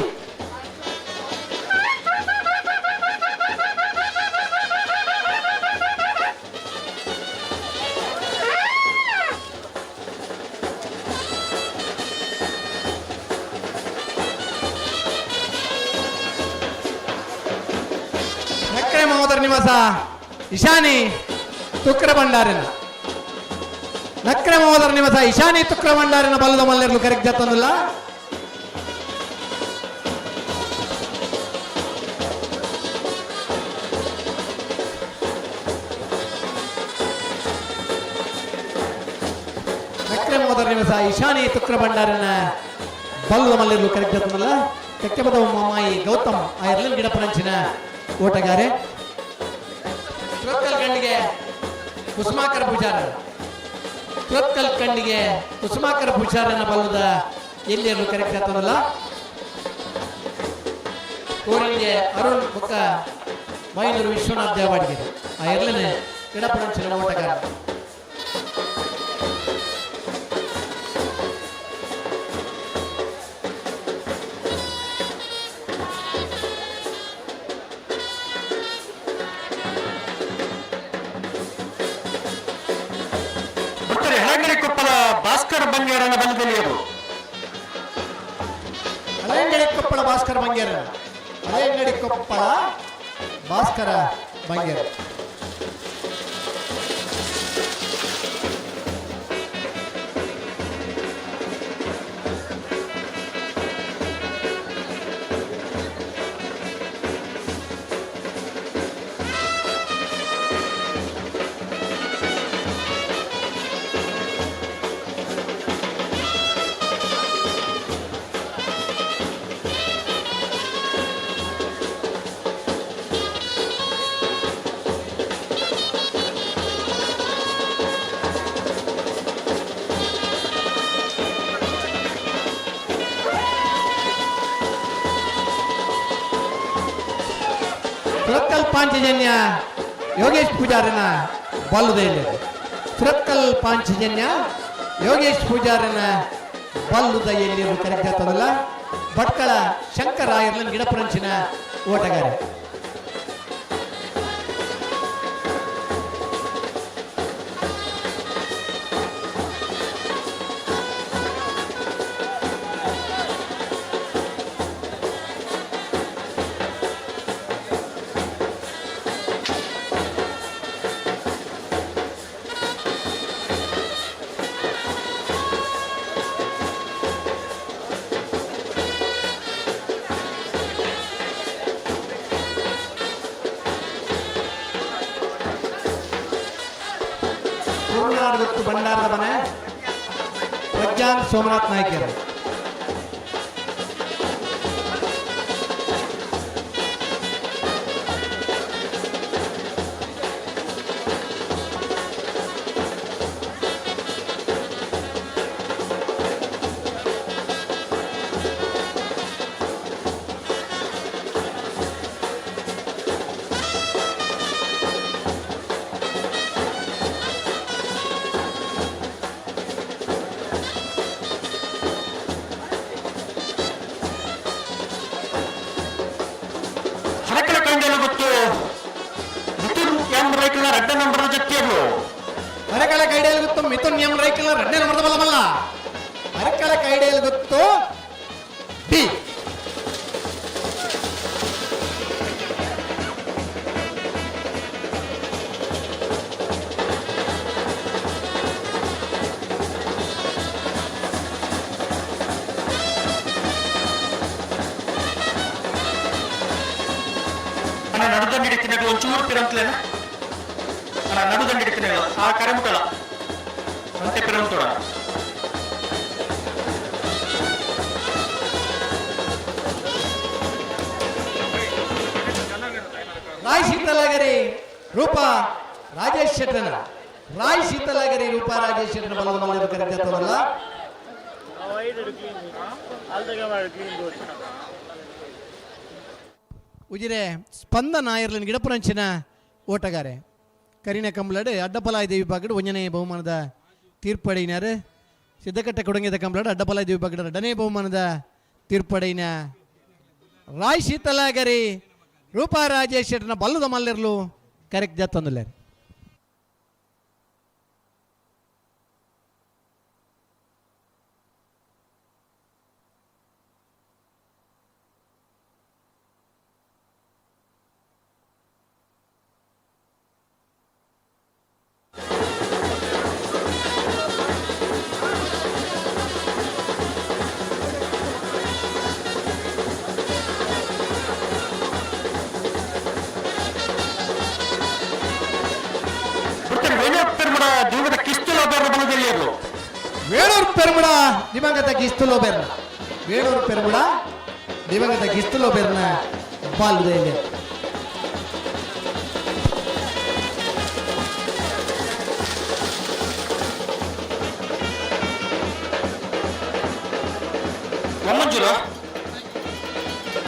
ನಕ್ರೆ ಮಹೋದರ ನಿವಾಸ ಇಶಾನಿ ತುಕ್ರ ಭಂಡಾರಿನ ನಕ್ರೆ ಮಹೋದರ ನಿವಾಸ ಇಶಾನಿ ತುಕ್ರ ಭಂಡಾರಿನ ಬಲ್ಲದ ಮಲ್ಲೆರ್ಲು ಕರೆಕ್ಟ್ ಜತ್ತಂದಿಲ್ಲ. ನಕ್ರೆ ಮಹೋದರ ನಿವಾಸ ಇಶಾನಿ ತುಕ್ರ ಭಂಡಾರಿನ ಬಲ್ಲದ ಮಲ್ಲೆರ್ಲು ಕರೆಕ್ಟ್ ಜತ್ತಂದಿಲ್ಲ. ಕೆಕ್ಕೆಬದ ಮಾಮಾಯಿ ಗೌತಮ್ ಆ ಎರಲಿನ ಗಿಡ ಪರಂಚಿನ ಓಟಗಾರೆ. ಸುರತ್ಕಲ್ ಕಣ್ಣಿಗೆ ಕುಸುಮಾಕರ ಪೂಜಾರ ಸುರತ್ಕಲ್ ಕಣ್ಣಿಗೆ ಕುಸುಮಾಕರ ಪೂಜಾರನ ಬಲ್ಲದ ಎಲ್ಲಿ ಕರೆಕ್ಟ್ ಆಗ್ತದಲ್ಲ. ಕೋರಿಗೆ ಅರುಣ್ ಬುಕ್ಕ ಮೈನೂರು ವಿಶ್ವನಾಥ್ ದೇವಾಡಿಗೆ ಆ ಎರಡನೇ ಕ್ರೀಡಾಪಣಂಚಿನ ಓಟಗಾರ. ಉತ್ತರ ಹೆಳಂಗಡಿ ಕೊಪ್ಪಲ ಬಂಗೇರನ ಬಲದಲ್ಲಿಯರು. ಹಳೆಯಂಗಡಿ ಕೊಪ್ಪಳ ಭಾಸ್ಕರ ಬಂಗೇರ, ಹಳೆಯಂಗಡಿ ಕೊಪ್ಪಳ ಭಾಸ್ಕರ ಬಂಗೇರ. ಸುರತ್ಕಲ್ ಪಾಂಚಜನ್ಯ ಯೋಗೇಶ್ ಪೂಜಾರನ ಬಲ್ಲುದೆಯಲ್ಲಿ, ಸುರತ್ಕಲ್ ಪಾಂಚಜನ್ಯ ಯೋಗೇಶ್ ಪೂಜಾರನ ಬಲ್ಲುದೆಯಲ್ಲಿ ಕರೆಕ್ಟ್ ಆಗ್ತದಲ್ಲ. ಭಟ್ಕಳ ಶಂಕರ ಐರ್ಲೆಂಡ್ ಗಿಡಪುರಂಚಿನ ಓಟಗಾರ. ತುಳುನಾಡು ಭಂಡಾರದ ಮನೆ ಪ್ರಜ್ಞಾನ್ ಸೋಮನಾಥ್ ನಾಯ್ಕರು. ಹರಕಲ ಕಂಡಲು ಗೊತ್ತು ಮಿಥುನ್ ಎಂ ರೈಕಲ ರಡ್ಡ ನಂಬರ್ ಜತ್ತಿಯರು. ಅರಕಳ ಕೈಡಿಯಲ್ಲಿ ಗೊತ್ತು ಮಿಥುನ್ ಎಂ ರೈಕಲ ರಡ್ಡ ನಂಬರ್ ಬಲ್ಲ. ಅರಕಳ ಕೈಡಿಯಲ್ಲಿ ಗೊತ್ತು ಬಿ. ಅಣ್ಣ ನಡುದಂಡ ಹಿಡಿತೀನಿ, ಒಂಚೂರು ಪಿರಂತ್ಲೇನ ಅಣ್ಣ, ನಡುದಂಡ ಹಿಡಿತೀನಿ, ಆ ಕರೆ ಮುಟ್ಟಲ್ಲ ಅಂತೆ ಪಿರಂತೋಡ. ರಾಯ್ ಶೀತಲಗರಿ ರೂಪಾ ರಾಜೇಶ್ ಶೆಟ್ಟನ, ರಾಯ್ ಶೀತಲಗರಿ ರೂಪಾ ರಾಜೇಶ್ ಶೆಟ್ಟನ ಬಲದ ಮಲ್ಲ ಕರೆತವಲ್ಲ. ಉಜಿರೆ ಸ್ಪಂದನ ಐರ್ಲೆಂಡ್ ಗಿಡಪುರಂಚಿನ ಓಟಗಾರೆ. ಕರಿನ ಕಂಬಳಡು ಅಡ್ಡಪಲಾಯ ವಿಭಾಗಡು ಒಂಜನೇ ಬಹುಮಾನದ ತೀರ್ಪಡಿನಾರು. ಸಿದ್ದಕಟ್ಟೆ ಕೊಡಂಗಿದ ಕಂಬಳಡು ಅಡ್ಡಪಲಾಯ ವಿಭಾಗದ ಎರಡನೇ ಬಹುಮಾನದ ತೀರ್ಪಡಿನ ರಾಯ್ ಶೀತಲಗರಿ ರೂಪಾ ರಾಜೇಶ್ ಶೆಟ್ಟನ ಬಲ್ಲದ ಮಲ್ಲಿರ್ಲು ಕರೆಕ್ಟ್ ಜತ್ತೊಂದುಲ್ಲೇರು. ವೇಣೂರು ಪೆರುಮಡ ದಿವಂಗತ ಗಿಸ್ತುಲೋ ಬೆರ್ನ, ವೇಣೂರು ಪೆರುಮಡ ದಿವಂಗತ ಗಿಸ್ತುಲೋ ಬೆರ್ನ ಬಾಲ್ಯದಲ್ಲಿ. ವಾಮಂಜೂರು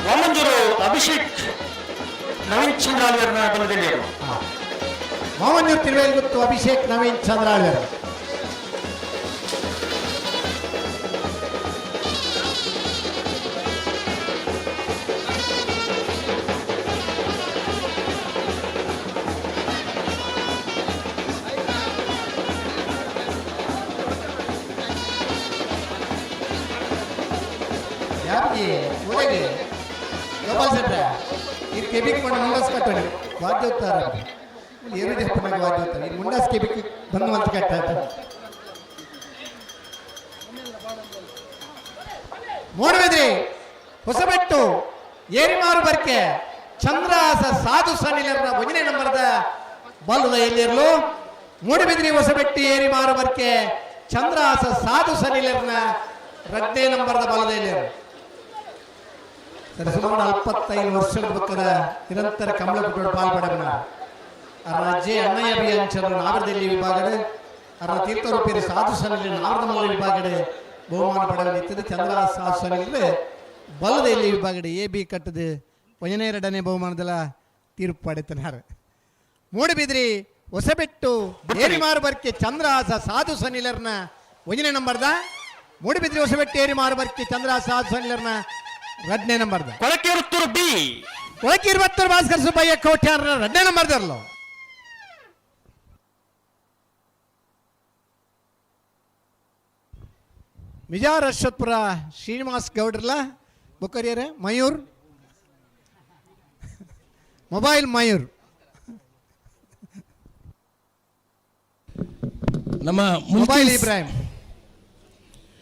ವಾಮಂಜೂರು ಅಭಿಷೇಕ್ ನವೀನ್ ಚಂದ್ರಾಳ್ವರ್ನ ಬಲದಲ್ಲಿ. ವಾಮಂಜೂರು ತಿರುವೇಲ್ ಗೊತ್ತು ಅಭಿಷೇಕ್ ನವೀನ್ ಚಂದ್ರಾಳ್ವರ್. ಇಜ್ಜಿ ಊರಿಗೆ ಗೋಪಾಲ್ ಶೆಟ್ರೆ ಇದು ಕೆಬಿಕ್ ಮಾಡಿ ಮುಂಡಾಸ್ ಕಟ್ಟೋಣ ವಾದ್ಯೋತ್ತಾರ ಏನು ಜಪ್ಪನಾಗ ವಾದ್ಯೋತ್ತಾರ ಇದು ಮುಂಡಾಸ್ ಕೆಬಿಕ್ ಬಂದು ಮಲ್ತು ಕಟ್ಟ. ಮೂಡಬಿದ್ರಿ ಹೊಸಬೆಟ್ಟು ಏರಿಮಾರು ಬರ್ಕೆ ಚಂದ್ರಾಸ ಸಾಧು ಸನಿಲರ್ನ ಒಂದನೇ ನಂಬರ್ದ ಬಲ್ಲದ ಎಲ್ಲಿರಲು. ಮೂಡಬಿದ್ರಿ ಹೊಸಬೆಟ್ಟು ಏರಿಮಾರು ಬರ್ಕೆ ಚಂದ್ರಾಸ ಸಾಧು ಸನಿಲರ್ನ ರಡ್ಡನೇ ನಂಬರ್ದ ಬಲದ ಎಲ್ಲಿರಲು. ಸರಿ, ಸುಮಾರು 45 ವರ್ಷದ ಬಕ್ಕದ ನಿರಂತರ ಕಮಲ ಕುಟುಂಬ ಪಾಲ್ಪಡಬನ ಅರ್ನ ಅಜ್ಜೆ ಅಣ್ಣಯ್ಯ ಬಿ ಅಂಚರು ನಾವರದಲ್ಲಿ ವಿಭಾಗಡೆ, ಅರ್ನ ತೀರ್ಥರೂಪಿಯರು ಸಾಧು ಸನಿಲ ನಾವರದಮಲ್ಲ ವಿಭಾಗಡೆ ಬಹುಮಾನ ಪಡೆಯಲಿತ್ತದೆ. ಚಂದ್ರ ಸಾಧು ಸನಿಲ ಬಲದ ಎಲ್ಲಿ ವಿಭಾಗಡೆ ಎ ಬಿ ಕಟ್ಟದು ಒಂದನೇ ಎರಡನೇ ಬಹುಮಾನದಲ್ಲ ತೀರ್ಪು ಪಡೆತನಾರ. ಮೂಡಬಿದ್ರಿ ಹೊಸಬೆಟ್ಟು ಏರಿಮಾರು ಬರ್ಕೆ ಚಂದ್ರಹಾಸ ಸಾಧು ಸನಿಲರ್ನ ಒಂದನೇ ನಂಬರ್ದ. ಮೂಡಬಿದ್ರಿ ಹೊಸಬೆಟ್ಟು ಏರಿಮಾರು ಬರ್ಕೆ ಚಂದ್ರಹಾಸ ಸಾಧು ಸನಿಲರ್ನ ಎರಡನೇ ನಂಬರ್ದ. ಕೊಳಕೇರುತ್ತೂರು ಬಿ ಕೊಳಕೀರ್ಬತ್ತೂರು ಭಾಸ್ಕರ್ ಸುಬ್ಬಯ್ಯ ಕೋಟ್ಯಾರ್ನ ಎರಡನೇ ನಂಬರ್ದರ್ಲು. ಮಿಜಾರ್ ಅಶ್ವತ್ಪುರ ಶ್ರೀನಿವಾಸ್ ಗೌಡ್ರಲ್ಲ ಬೊಕ್ಕರಿಯರೇ ಮಯೂರ್ ಮೊಬೈಲ್ ಮಯೂರ್. ನಮ್ಮ ಮೊಬೈಲ್ ಇಬ್ರಾಹಿಂ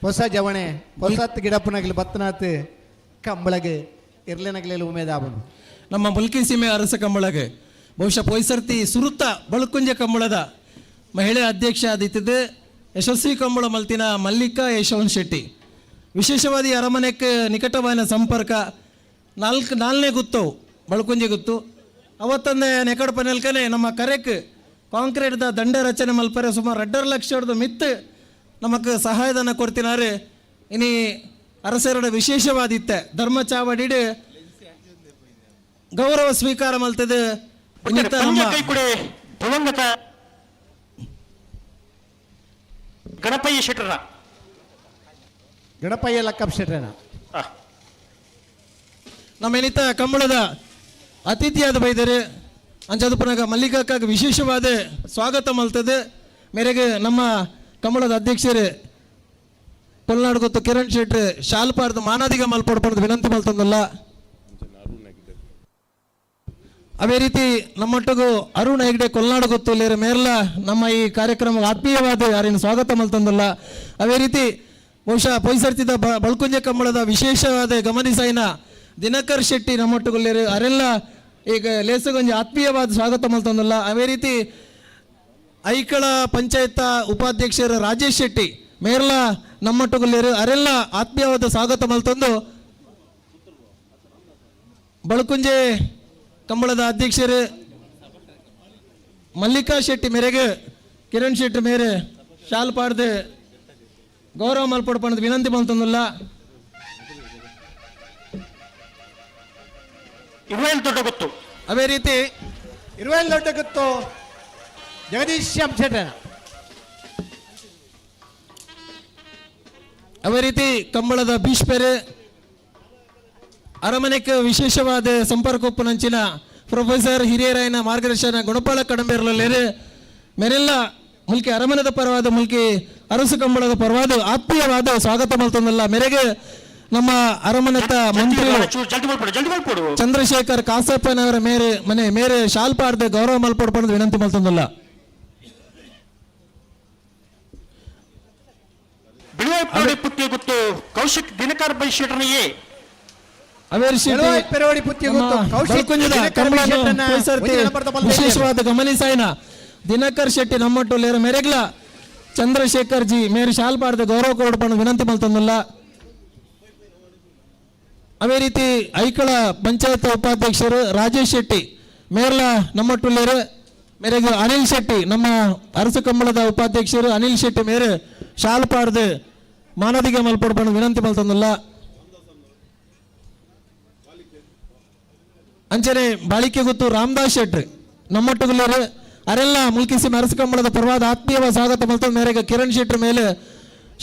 ಹೊಸ ಜವಣೆ ಹೊಸತ್ ಗಿಡಪ್ಪನಗಲಿ ಬತ್ತನಾಥ್ ಕಂಬಳಗೆ ಇರ್ಲೆನಗಲಿ ಉಮೇದಾಬನು. ನಮ್ಮ ಮುಲ್ಕಿ ಸೀಮೆ ಅರಸ ಕಂಬಳಗೆ ಬಹುಶಃ ಪೊಯ್ಸರ್ತಿ ಸುರುತ ಬಳುಕುಂಜ ಕಂಬಳದ ಮಹಿಳೆ ಅಧ್ಯಕ್ಷ ಆದಿತ್ತಿದ್ದು ಯಶಸ್ವಿ ಕಂಬಳ ಮಲ್ತಿನ ಮಲ್ಲಿಕಾ ಯಶವಂತ್ ಶೆಟ್ಟಿ. ವಿಶೇಷವಾದ ಈ ಅರಮನೆಗೆ ನಿಕಟವಾದ ಸಂಪರ್ಕ ನಾಲ್ಕನೇ ಗುತ್ತು ಬಳುಕುಂಜೆ ಗುತ್ತು. ಅವತ್ತೊಂದೇ ನೆಕಡ್ ಪನೆಲ್ಕನೆ ನಮ್ಮ ಕರೆಕ್ ಕಾಂಕ್ರೀಟ್ದ ದಂಡ ರಚನೆ ಮಲ್ಪರೆ ಸುಮಾರು 2.5 ಲಕ್ಷದ ಮಿತ್ತು ನಮಕ್ ಸಹಾಯಧನ ಕೊಡ್ತಿನಾರೆ. ಇನಿ ಅರಸರಡ ವಿಶೇಷವಾದಿತ್ತೆ ಧರ್ಮ ಚಾವಡಿಡು ಗೌರವ ಸ್ವೀಕಾರ ಮಲ್ತದೆ. ದಿವಂಗತ ಗಣಪಯ್ಯ ಶೆಟ್ಟರ ಗಣಪಯ್ಯ ಲಕ್ಕಪ್ಪ ಶೆಟ್ಟರನ ನಮ್ಮ ಎನಿತ ಕಂಬಳದ ಅತಿಥಿಯಾದ ಬೈದರೆ ಅಂಚದುಪನಾಗ ಮಲ್ಲಿಕಾಕ್ಕಾಗ ವಿಶೇಷವಾದ ಸ್ವಾಗತ ಮಲ್ತದೆ. ಮೇರೆಗೆ ನಮ್ಮ ಕಂಬಳದ ಅಧ್ಯಕ್ಷರೇ ಕೊಲ್ನಾಡು ಗೊತ್ತು ಕಿರಣ್ ಶೆಟ್ಟಿ ಶಾಲ್ಪಾರ್ದ ಮಾನಾದಿಗ ಮಲ್ಪಡ್ಪಡ್ದು ವಿನಂತಿ ಮಲ್ತಂದಲ್ಲ. ಅದೇ ರೀತಿ ನಮ್ಮೊಟ್ಟಿಗೂ ಅರುಣ್ ಹೆಗ್ಡೆ ಕೊಲ್ನಾಡು ಗೊತ್ತು ಇಲ್ಲಿರ ಮೇರ್ಲ ನಮ್ಮ ಈ ಕಾರ್ಯಕ್ರಮ ಆತ್ಮೀಯವಾದ ಯಾರೇನು ಸ್ವಾಗತ ಮಲ್ತಂದಲ್ಲ. ಅದೇ ರೀತಿ ಬಹುಶಃ ಪೊಯ್ಸರ್ತಿದ್ದ ಬಳ್ಕುಂಜೆ ಕಂಬಳದ ವಿಶೇಷವಾದ ಗಮನಿಸೈನ ದಿನಕರ್ ಶೆಟ್ಟಿ ನಮ್ಮೊಟ್ಟುಗುಲ್ಲೇರು ಅರೆಲ್ಲ ಈಗ ಲೇಸುಗೊಂಜಿ ಆತ್ಮೀಯವಾದ ಸ್ವಾಗತ ಮಲ್ತಂದಲ್ಲ. ಅದೇ ರೀತಿ ಐಕಳ ಪಂಚಾಯತ ಉಪಾಧ್ಯಕ್ಷರು ರಾಜೇಶ್ ಶೆಟ್ಟಿ ಮೇರ್ಲ ನಮ್ಮೊಟ್ಟುಗುಲ್ಲೇರು ಅರೆಲ್ಲ ಆತ್ಮೀಯವಾದ ಸ್ವಾಗತ ಮಲ್ತಂದು ಬಳ್ಕುಂಜೆ ಕಂಬಳದ ಅಧ್ಯಕ್ಷರು ಮಲ್ಲಿಕಾ ಶೆಟ್ಟಿ ಮೇರೆಗೆ ಕಿರಣ್ ಶೆಟ್ಟಿ ಮೇರೆ ಶಾಲ್ ಪಾಡ್ದು ಗೌರವ ಮಲ್ಪಡ್ಪಣದ ವಿನಂತಿ ಮಲ್ತಂದಲ್ಲ. ಇರುವೇಲ್ ದೊಡ್ಡ ಗೊತ್ತು. ಅದೇ ರೀತಿ ಇರುವೇಲ್ ದೊಡ್ಡ ಗೊತ್ತು ಜಗದೀಶ್ ಶ್ಯಾಮ್ ಶೆಟ್ಟರ. ಅದೇ ರೀತಿ ಕಂಬಳದ ಭೀಷ್ಮರು ಅರಮನೆಗೆ ವಿಶೇಷವಾದ ಸಂಪರ್ಕ ಉಪ್ಪುನಂಚಿನ ಪ್ರೊಫೆಸರ್ ಹಿರಿಯರಾಯನ ಮಾರ್ಗದರ್ಶನ ಗುಣಪಾಲ ಕಡಂಬೇರಲಲ್ಲಿ ಮೇರೆಲ್ಲ ಮುಲ್ಕಿ ಅರಮನೆದ ಪರವಾದ ಮುಲ್ಕಿ ಅರಸು ಕಂಬಳದ ಪರವಾದ ಆತ್ಮೀಯವಾದ ಸ್ವಾಗತ ಮಲ್ತಂದಲ್ಲ. ಮೇರೆಗೆ ನಮ್ಮ ಅರಮನೆತ ಮಂತ್ರಿ ಚಂದ್ರಶೇಖರ್ ಕಾಸಪ್ಪನವರ ಮೇರೆ ಮನೆ ಮೇರೆ ಶಾಲ್ಪಾರ್ದ ಗೌರವ ಮಲ್ಪಡ್ಪಣದ ವಿನಂತಿ ಮಲ್ತಂದಲ್ಲ. ಪುತ್ತಿ ಕೌಶಿಕ್ ದಿನಕರ್ ಬೈ ಶೆಟ್ಟರ್ನಿಗೆ ವಿಶೇಷವಾದ ಗಮನಿಸಾಯನ ದಿನಕರ್ ಶೆಟ್ಟಿ ನಮ್ಮಟ್ಟು ಲೇರ ಮೆರೆಗ್ಲ ಚಂದ್ರಶೇಖರ್ ಜಿ ಮೇರೆ ಶಾಲ್ಪಾರ್ದ ಗೌರವ ಕೊರಡ್ಪಣ ವಿನಂತಿ ಮಲ್ತಂದಲ್ಲ. ಅದೇ ರೀತಿ ಐಕಳ ಪಂಚಾಯತ್ ಉಪಾಧ್ಯಕ್ಷರು ರಾಜೇಶ್ ಶೆಟ್ಟಿ ಮೇರ್ಲ ನಮ್ಮಟ್ಟುಲ್ಲೇರು ಮೇರೆಗೆ ಅನಿಲ್ ಶೆಟ್ಟಿ ನಮ್ಮ ಅರಸು ಕಂಬಳದ ಉಪಾಧ್ಯಕ್ಷರು ಅನಿಲ್ ಶೆಟ್ಟಿ ಮೇರೆ ಶಾಲ್ಪಾರ್ದು ಮಾನದಿಗೆ ಮಲ್ಪಡ್ಪಣ ವಿನಂತಿ ಮಲ್ತಂದಲ್ಲ. ಅಂಚನೆ ಬಾಳಿಕೆ ಗೊತ್ತು ರಾಮದಾಸ್ ಶೆಟ್ರಿ ನಮ್ಮೊಟ್ಟುಗುಲ್ಲೇರು ಅರೆಲ್ಲ ಮುಲ್ಕಿಸಿ ಅರಸು ಕಂಬಳದ ಪರವಾದ ಆತ್ಮೀಯವ ಸ್ವಾಗತ ಮಲ್ತಂದ ಮೇರೆಗೆ ಕಿರಣ್ ಶೆಟ್ಟಿ ಮೇಲೆ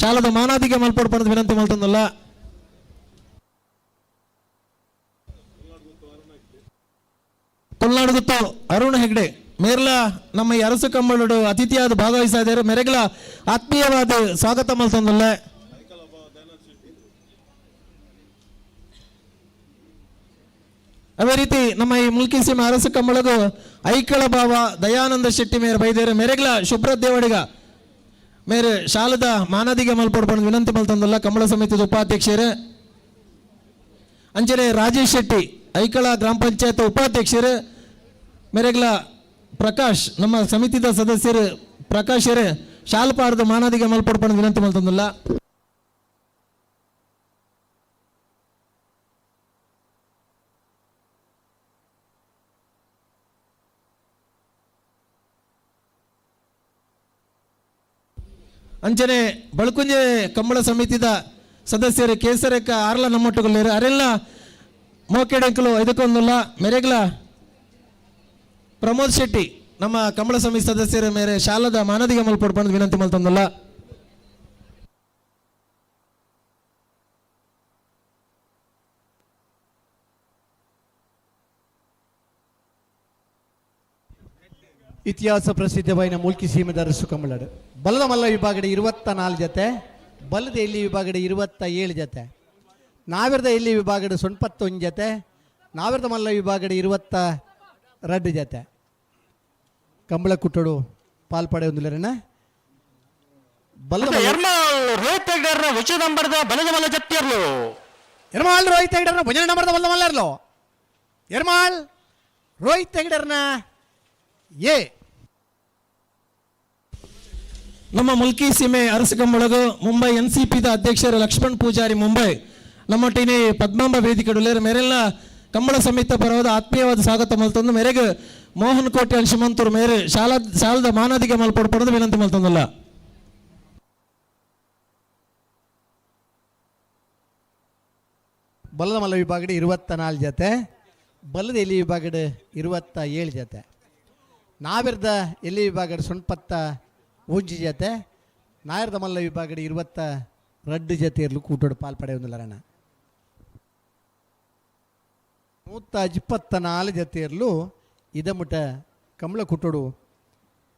ಶಾಲದ ಮಾನಾದಿಗೆ ಮಲ್ಪಡ್ಪಣದ ವಿನಂತಿ ಮಲ್ತಂದಲ್ಲ. ಕೊಲ್ನಾಡು ಗೊತ್ತು ಅರುಣ್ ಹೆಗ್ಡೆ ಮೇರ್ಲ ನಮ್ಮ ಈ ಅರಸು ಕಂಬಳಡು ಅತಿಥಿಯಾದ ಭಾಗವಹಿಸ್ತಾ ಇದ್ದಾರೆ ಮೇರೆಗ್ಲ ಆತ್ಮೀಯವಾದ ಸ್ವಾಗತ ಮಲ್ತಂದಲ್ಲ. ಅದೇ ರೀತಿ ನಮ್ಮ ಈ ಮುಲ್ಕಿ ಸೀಮೆ ಅರಸು ಕಂಬಳಗು ಐಕಳ ಬಾವ ದಯಾನಂದ ಶೆಟ್ಟಿ ಮೇರೆ ಬೈದೇರು ಮೇರೆಗ್ಲ ಶುಭ್ರ ದೇವಡಿಗ ಮೇರೆ ಶಾಲದ ಮಾನದಿಗೆ ಮಲ್ಪೊಡ್ಪಂದು ವಿನಂತಿ ಮಲ್ತಂದಲ್ಲ ಕಂಬಳ ಸಮಿತಿದ ಉಪಾಧ್ಯಕ್ಷರು. ಅಂಚನೆ ರಾಜೇಶ್ ಶೆಟ್ಟಿ ಐಕಳ ಗ್ರಾಮ ಪಂಚಾಯತ್ ಉಪಾಧ್ಯಕ್ಷರು ಮೇರೆಗ್ಲ ಪ್ರಕಾಶ್ ನಮ್ಮ ಸಮಿತಿದ ಸದಸ್ಯರು ಪ್ರಕಾಶರು ಶಾಲಪಾಡದ ಮಾನದಿಗೆ ಮಲ್ಪೊಡ್ಪಂದು ವಿನಂತಿ ಮಲ್ತಂದಲ್ಲ. ಅಂಚನೆ ಬಳ್ಕುಂಜೆ ಕಂಬಳ ಸಮಿತಿದ ಸದಸ್ಯರು ಕೇಸರಕ್ಕ ಆರ್ಲ ನಮ್ಮೊಟ್ಟುಗೊಲ್ಲೇರು ಅರೆಲ್ಲ ಮೋಕೆಡಂಕಲು ಇದಕ್ಕೊಂದುಲ್ಲ ಮೆರೆಗ್ಲ ಪ್ರಮೋದ್ ಶೆಟ್ಟಿ ನಮ್ಮ ಕಂಬಳ ಸಮಿತಿ ಸದಸ್ಯರ ಮೇರೆ ಶಾಲದ ಮಾನದಿಗೆ ಮಲ್ಪೊಡ್ಪಂದು ವಿನಂತಿ ಮಲ್ತಂದಲ್ಲ. ಇತಿಹಾಸ ಪ್ರಸಿದ್ಧವಾಯಿನ ಮೂಲ್ಕಿ ಸೀಮೆದ ಅರಸು ಕಂಬಳಾಡು ಬಲದ ಮಲ್ಲ ವಿಭಾಗಡೆ 24 ಜತೆ, ಬಲದ ಎಲ್ಲಿ ವಿಭಾಗಡೆ 27 ಜತೆ, ನಾವಿರದ ಎಲ್ಲಿ ವಿಭಾಗಡೆ 91 ಜತೆ, ನಾವಿರದ ಮಲ್ಲ ವಿಭಾಗಡೆ 22 ಜತೆ. ಕಂಬಳ ಕುಟ್ಟಡು ಪಾಲ್ಪಡೆ ಹೊಂದಿಲ್ಲರಣ್ಣ. ಬಲದ ರೋಹಿತ್ ಹೆಗ್ಡೆರ್ನ ಉಚಿತ ನಂಬರ್ದ ಬಲದ ಮಲ್ಲ ಜಪ್ತಿಯರ್ಲು. ಎರ್ಮಾಳ್ ರೋಹಿತ್ ಹೆಗ್ಡೆರ್ನ ಭುಜನ ನಂಬರ್ದ ಬಲದ ಮಲ್ಲರ್ಲು. ಎರ್ಮಾಳ್ ರೋಹಿತ್ ಹೆಗ್ಡೆರ್ನ ಎ. ನಮ್ಮ ಮುಲ್ಕಿ ಸೀಮೆ ಅರಸು ಕಂಬಳಗು ಮುಂಬೈ ಎನ್ ಸಿ ಪಿದ ಅಧ್ಯಕ್ಷರು ಲಕ್ಷ್ಮಣ್ ಪೂಜಾರಿ ಮುಂಬೈ ನಮ್ಮ ಟೀನಿ ಪದ್ಮಾಂಬ ವೇದಿಕೆ ಮೇರೆಲ್ಲ ಕಂಬಳ ಸಮೇತ ಪರವಾದ ಆತ್ಮೀಯವಾದ ಸ್ವಾಗತ ಮಲ್ತಂದು ಮೇರೆಗೆ ಮೋಹನ್ ಕೋಟ್ಯಾಲ್ ಶಿಮಂತೂರು ಮೇರೆ ಶಾಲಾ ಶಾಲದ ಮಾನದಿಗೆ ಮಲ್ಪೊಡ್ಪಡೋದು ವಿನಂತಿ ಮಲ್ತಂದಲ್ಲ. ಬಲದ ಮಲ್ಲ ವಿಭಾಗಡೆ 24 ಜತೆ, ಬಲದ ಎಲ್ಲಿ ವಿಭಾಗಡೆ 27 ಜತೆ, ನಾವಿರ್ದ ಎಲ್ಲಿ ವಿಭಾಗಡೆ 91 ಜತೆ, ನಾಯರ್ದ ಮಲ್ಲ ವಿಭಾಗಡೆ 22 ಜತೆ ಇರಲು ಕೂಟೋಡು ಪಾಲ್ಪಡೆಯೊಂದಿಲ್ಲರಣ್ಣ. 124 ಜತೆ ಇರಲು ಇದಮುಟ ಕಮಲ ಕುಟ್ಟೋಡು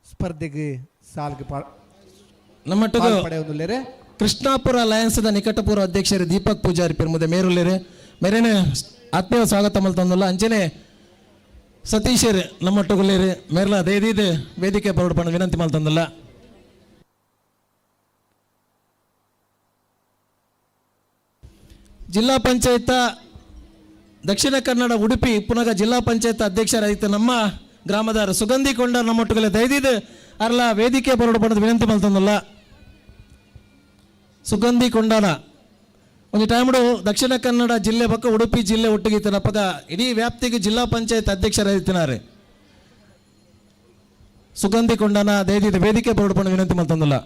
ಸ್ಪರ್ಧೆಗೆ ಸಾಲ್ಗೆ ನಮ್ಮ ಪಡೆಯೊಂದುಲ್ಲೇರೆ. ಕೃಷ್ಣಾಪುರ ಲಯನ್ಸ್ದ ನಿಕಟಪೂರ್ವ ಅಧ್ಯಕ್ಷರು ದೀಪಕ್ ಪೂಜಾರಿ ಪೆರ್ಮುದೆ ಮೇರುಲ್ಲೇರೆ ಮೇರೇನೆ ಆತ್ಮೀಯ ಸ್ವಾಗತ ಮಲ್ತಂದಲ್ಲ. ಅಂಚನೆ ಸತೀಶರ್ ನಮ್ಮೊಟ್ಟುಗುಲ್ಲೇರು ಮೇರ್ಲ ದೇದೀದ್ ವೇದಿಕೆ ಬರೋಡು ಪಂಡ ವಿನಂತಿ ಮಲ್ತಂದಲ್ಲ. ಜಿಲ್ಲಾ ಪಂಚಾಯತ ದಕ್ಷಿಣ ಕನ್ನಡ ಉಡುಪಿ ಪುನಗ ಜಿಲ್ಲಾ ಪಂಚಾಯತ್ ಅಧ್ಯಕ್ಷರಾಗಿತ್ತು ನಮ್ಮ ಗ್ರಾಮದ ಸುಗಂಧಿ ಕೊಂಡ ನಮ್ಮೊಟ್ಟುಗಲೆ ದಯದಿದ್ದು ಅರ್ಲ ವೇದಿಕೆ ಬರೋಡು ಪಂಡದ ವಿನಂತಿ ಮಲ್ತಂದಲ್ಲ. ಸುಗಂಧಿ ಕೊಂಡಾನ ಒಂದು ಟೈಮ್ಡು ದಕ್ಷಿಣ ಕನ್ನಡ ಜಿಲ್ಲೆ ಪಕ್ಕ ಉಡುಪಿ ಜಿಲ್ಲೆ ಒಟ್ಟಿಗೆ ಪಕ್ಕ ಇಡೀ ವ್ಯಾಪ್ತಿಗೆ ಜಿಲ್ಲಾ ಪಂಚಾಯತ್ ಅಧ್ಯಕ್ಷರಾಗಿತ್ತಿನಾರೆ ಸುಗಂಧಿ ಕೊಂಡಾನ ದಯದಿದ್ದು ವೇದಿಕೆ ಬರೋಡು ಪಂಡ ವಿನಂತಿ ಮಲ್ತಂದಲ್ಲ.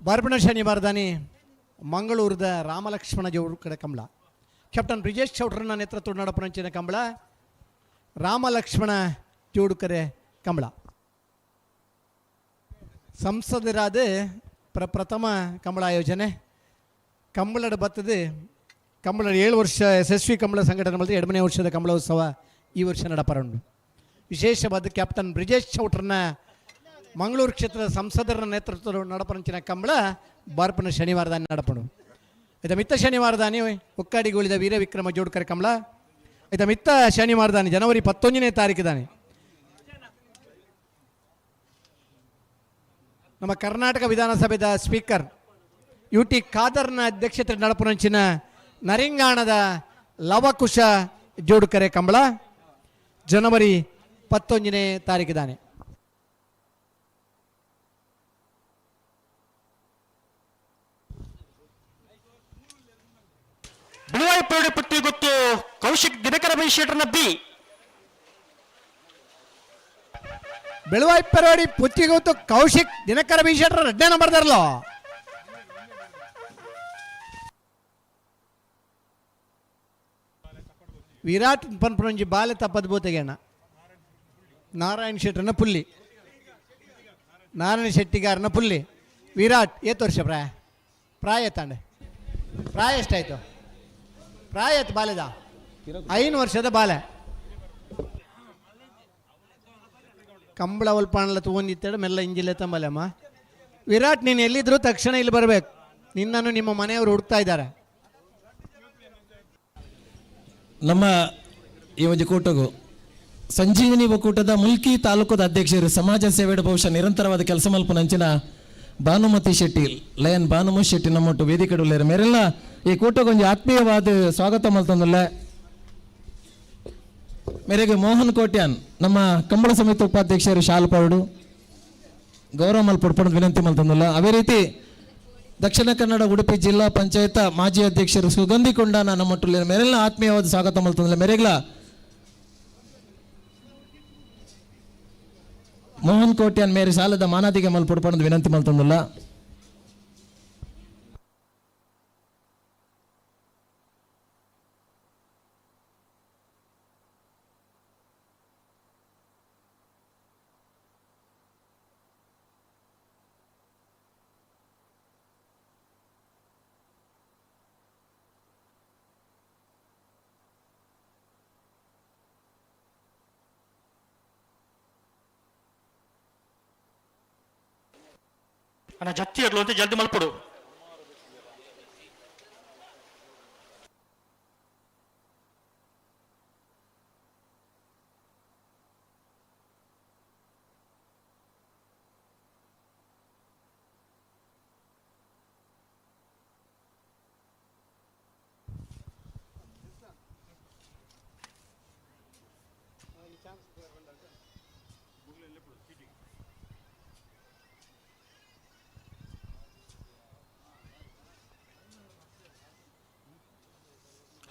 ಬಾರ್ಬಣ ಶನಿವಾರದಾನಿ ಮಂಗಳೂರದ ರಾಮಲಕ್ಷ್ಮಣ ಜೋರು ಕಡೆ ಕಂಬಳ ಕ್ಯಾಪ್ಟನ್ ಬ್ರಿಜೇಶ್ ಚೌಡ್ರನ ನೇತೃತ್ವ ನಡಪನಂಚಿನ ಕಂಬಳ ರಾಮಲಕ್ಷ್ಮಣ ಜೋಡುಕರೆ ಕಂಬಳ. ಸಂಸದರಾದ ಪ್ರಪ್ರಥಮ ಕಂಬಳ ಆಯೋಜನೆ ಕಂಬಳದ ಬತ್ತದ ಕಂಬಳ 7 ವರ್ಷ ಯಶಸ್ವಿ ಕಂಬಳ ಸಂಘಟನೆ ಮಾಡಿದ 2ನೇ ವರ್ಷದ ಕಂಬಳ ಉತ್ಸವ ಈ ವರ್ಷ ನಡಪರಂಡು. ವಿಶೇಷವಾದ ಕ್ಯಾಪ್ಟನ್ ಬ್ರಿಜೇಶ್ ಚೌಟ್ರನ್ನ ಮಂಗಳೂರು ಕ್ಷೇತ್ರದ ಸಂಸದರ ನೇತೃತ್ವದ ನಡಪರಂಚಿನ ಕಂಬಳ ಬಾರ್ಪನ ಶನಿವಾರದಾನಿ ನಡಪಡು. ಆಯ್ತಾ ಮಿತ್ತ ಶನಿವಾರದಾನಿ ಒಕ್ಕಾಡಿಗುಳಿದ ವೀರ ವಿಕ್ರಮ ಜೋಡ್ಕರ್ ಕಂಬಳ. ಆಯ್ತಾ ಮಿತ್ತ ಶನಿವಾರದಾನಿ ಜನವರಿ 19ನೇ ತಾರೀಕಿದಾನೆ ನಮ್ಮ ಕರ್ನಾಟಕ ವಿಧಾನಸಭೆದ ಸ್ಪೀಕರ್ ಯು ಟಿ ಖಾದರ್ನ ಅಧ್ಯಕ್ಷತೆ ನಡಪುರಂಚಿನ ನರಿಂಗಾಣದ ಲವಕುಶ ಜೋಡುಕರೆ ಕಂಬಳ ಜನವರಿ 19ನೇ ತಾರೀಕಿದಾನೆ. ಬಿಳುವಾಯಿಪೇಡು ಪಟ್ಟಿ ಗೊತ್ತು ಕೌಶಿಕ್ ದಿನಕರ ಬೈ ಶೆಟ್ಟರ್ನ ಬಿ. ಬೆಳುವಾಯಿಪೇರವಾಡಿ ಪುತ್ತಿ ಗೊತ್ತು ಕೌಶಿಕ್ ದಿನಕರ ಬಿ ಶೆಟ್ಟರ್ 2ನೇ ನಂಬರ್ ದರ್ಲೋ. ವಿರಾಟ್ ಪನ್ಪುರಂಜಿ ಬಾಲೆ ತಪ್ಪದ ಬೋತೆಗೆಣ್ಣ Narayana ಶೆಟ್ಟರನ ಪುಲ್ಲಿ, ನಾರಾಯಣ ಶೆಟ್ಟಿಗಾರನ ಪುಲ್ಲಿ. ವಿರಾಟ್ ಏತ್ ವರ್ಷ ಪ್ರಾಯ? ಪ್ರಾಯ ತಾಂಡೆ ಪ್ರಾಯ ಎಷ್ಟಾಯಿತು? ಪ್ರಾಯ ಆಯ್ತು ಬಾಲ್ಯದ 5 ವರ್ಷದ ಬಾಲೆ. ಕಂಬಳ ಒಲ್ಪಾಣಲ ತಗೊಂಡಿತ್ತೇಳು ಮೆಲ್ಲ ಇಂಜಿಲೆ ತಂಬಲಮ್ಮ. ವಿರಾಟ್, ನೀನು ಎಲ್ಲಿದ್ದರೂ ತಕ್ಷಣ ಇಲ್ಲಿ ಬರಬೇಕು, ನಿನ್ನನ್ನು ನಿಮ್ಮ ಮನೆಯವರು ಹುಡುಕ್ತಾ ಇದ್ದಾರೆ. ನಮ್ಮ ಈ ಒಂದು ಕೂಟಗೂ ಸಂಜೀವಿನಿ ಒಕ್ಕೂಟದ ಮುಲ್ಕಿ ತಾಲೂಕದ ಅಧ್ಯಕ್ಷರು, ಸಮಾಜ ಸೇವೆ ಬಹುಶಃ ನಿರಂತರವಾದ ಕೆಲಸ ಮಲ್ಪನಂಚಿನ ಭಾನುಮತಿ ಶೆಟ್ಟಿ, ಲಯನ್ ಭಾನುಮತಿ ಶೆಟ್ಟಿ ನಮ್ಮೊಟ್ಟು ವೇದಿಕೆ ಉಳ್ಳೇರು ಮೇರೆಲ್ಲ ಈ ಕೂಟಗೊಂಜಿ ಆತ್ಮೀಯವಾದ ಸ್ವಾಗತ ಮಲ್ತಂದುಲ್ಲೆ. ಮೇರೆಗೆ ಮೋಹನ್ ಕೋಟ್ಯಾನ್ ನಮ್ಮ ಕಂಬಳ ಸಮಿತಿ ಉಪಾಧ್ಯಕ್ಷರು ಶಾಲ್ ಪೌಡು ಗೌರವ ಮಲ್ಪೊಡ್ಪಣ ವಿನಂತಿ ಮಲ್ತಂದುಲ್ಲ. ಅದೇ ರೀತಿ ದಕ್ಷಿಣ ಕನ್ನಡ ಉಡುಪಿ ಜಿಲ್ಲಾ ಪಂಚಾಯತ್ ಮಾಜಿ ಅಧ್ಯಕ್ಷರು ಸುಗಂಧಿ ಕೊಂಡಾನ ನಮ್ಮೊಟ್ಟು ಮೇರೆಲ್ಲ ಆತ್ಮೀಯವಾದ ಸ್ವಾಗತ ಮಲ್ತಂದುಲ್ಲ. ಮೇರೆಗ್ಲ ಮೋಹನ್ ಕೋಟ್ಯಾನ್ ಮೇರೆ ಸಾಲದ ಮಾನಾದಿಗೆ ಮಲ್ಪೊಡ್ಪಣದ ವಿನಂತಿ ಮಲ್ತಂದುಲ್ಲ. ಅಣ್ಣ ಜತ್ತಿ ಇರ್ಲು ಅಂತ ಜಲ್ದಿ ಮಲ್ಪಡು.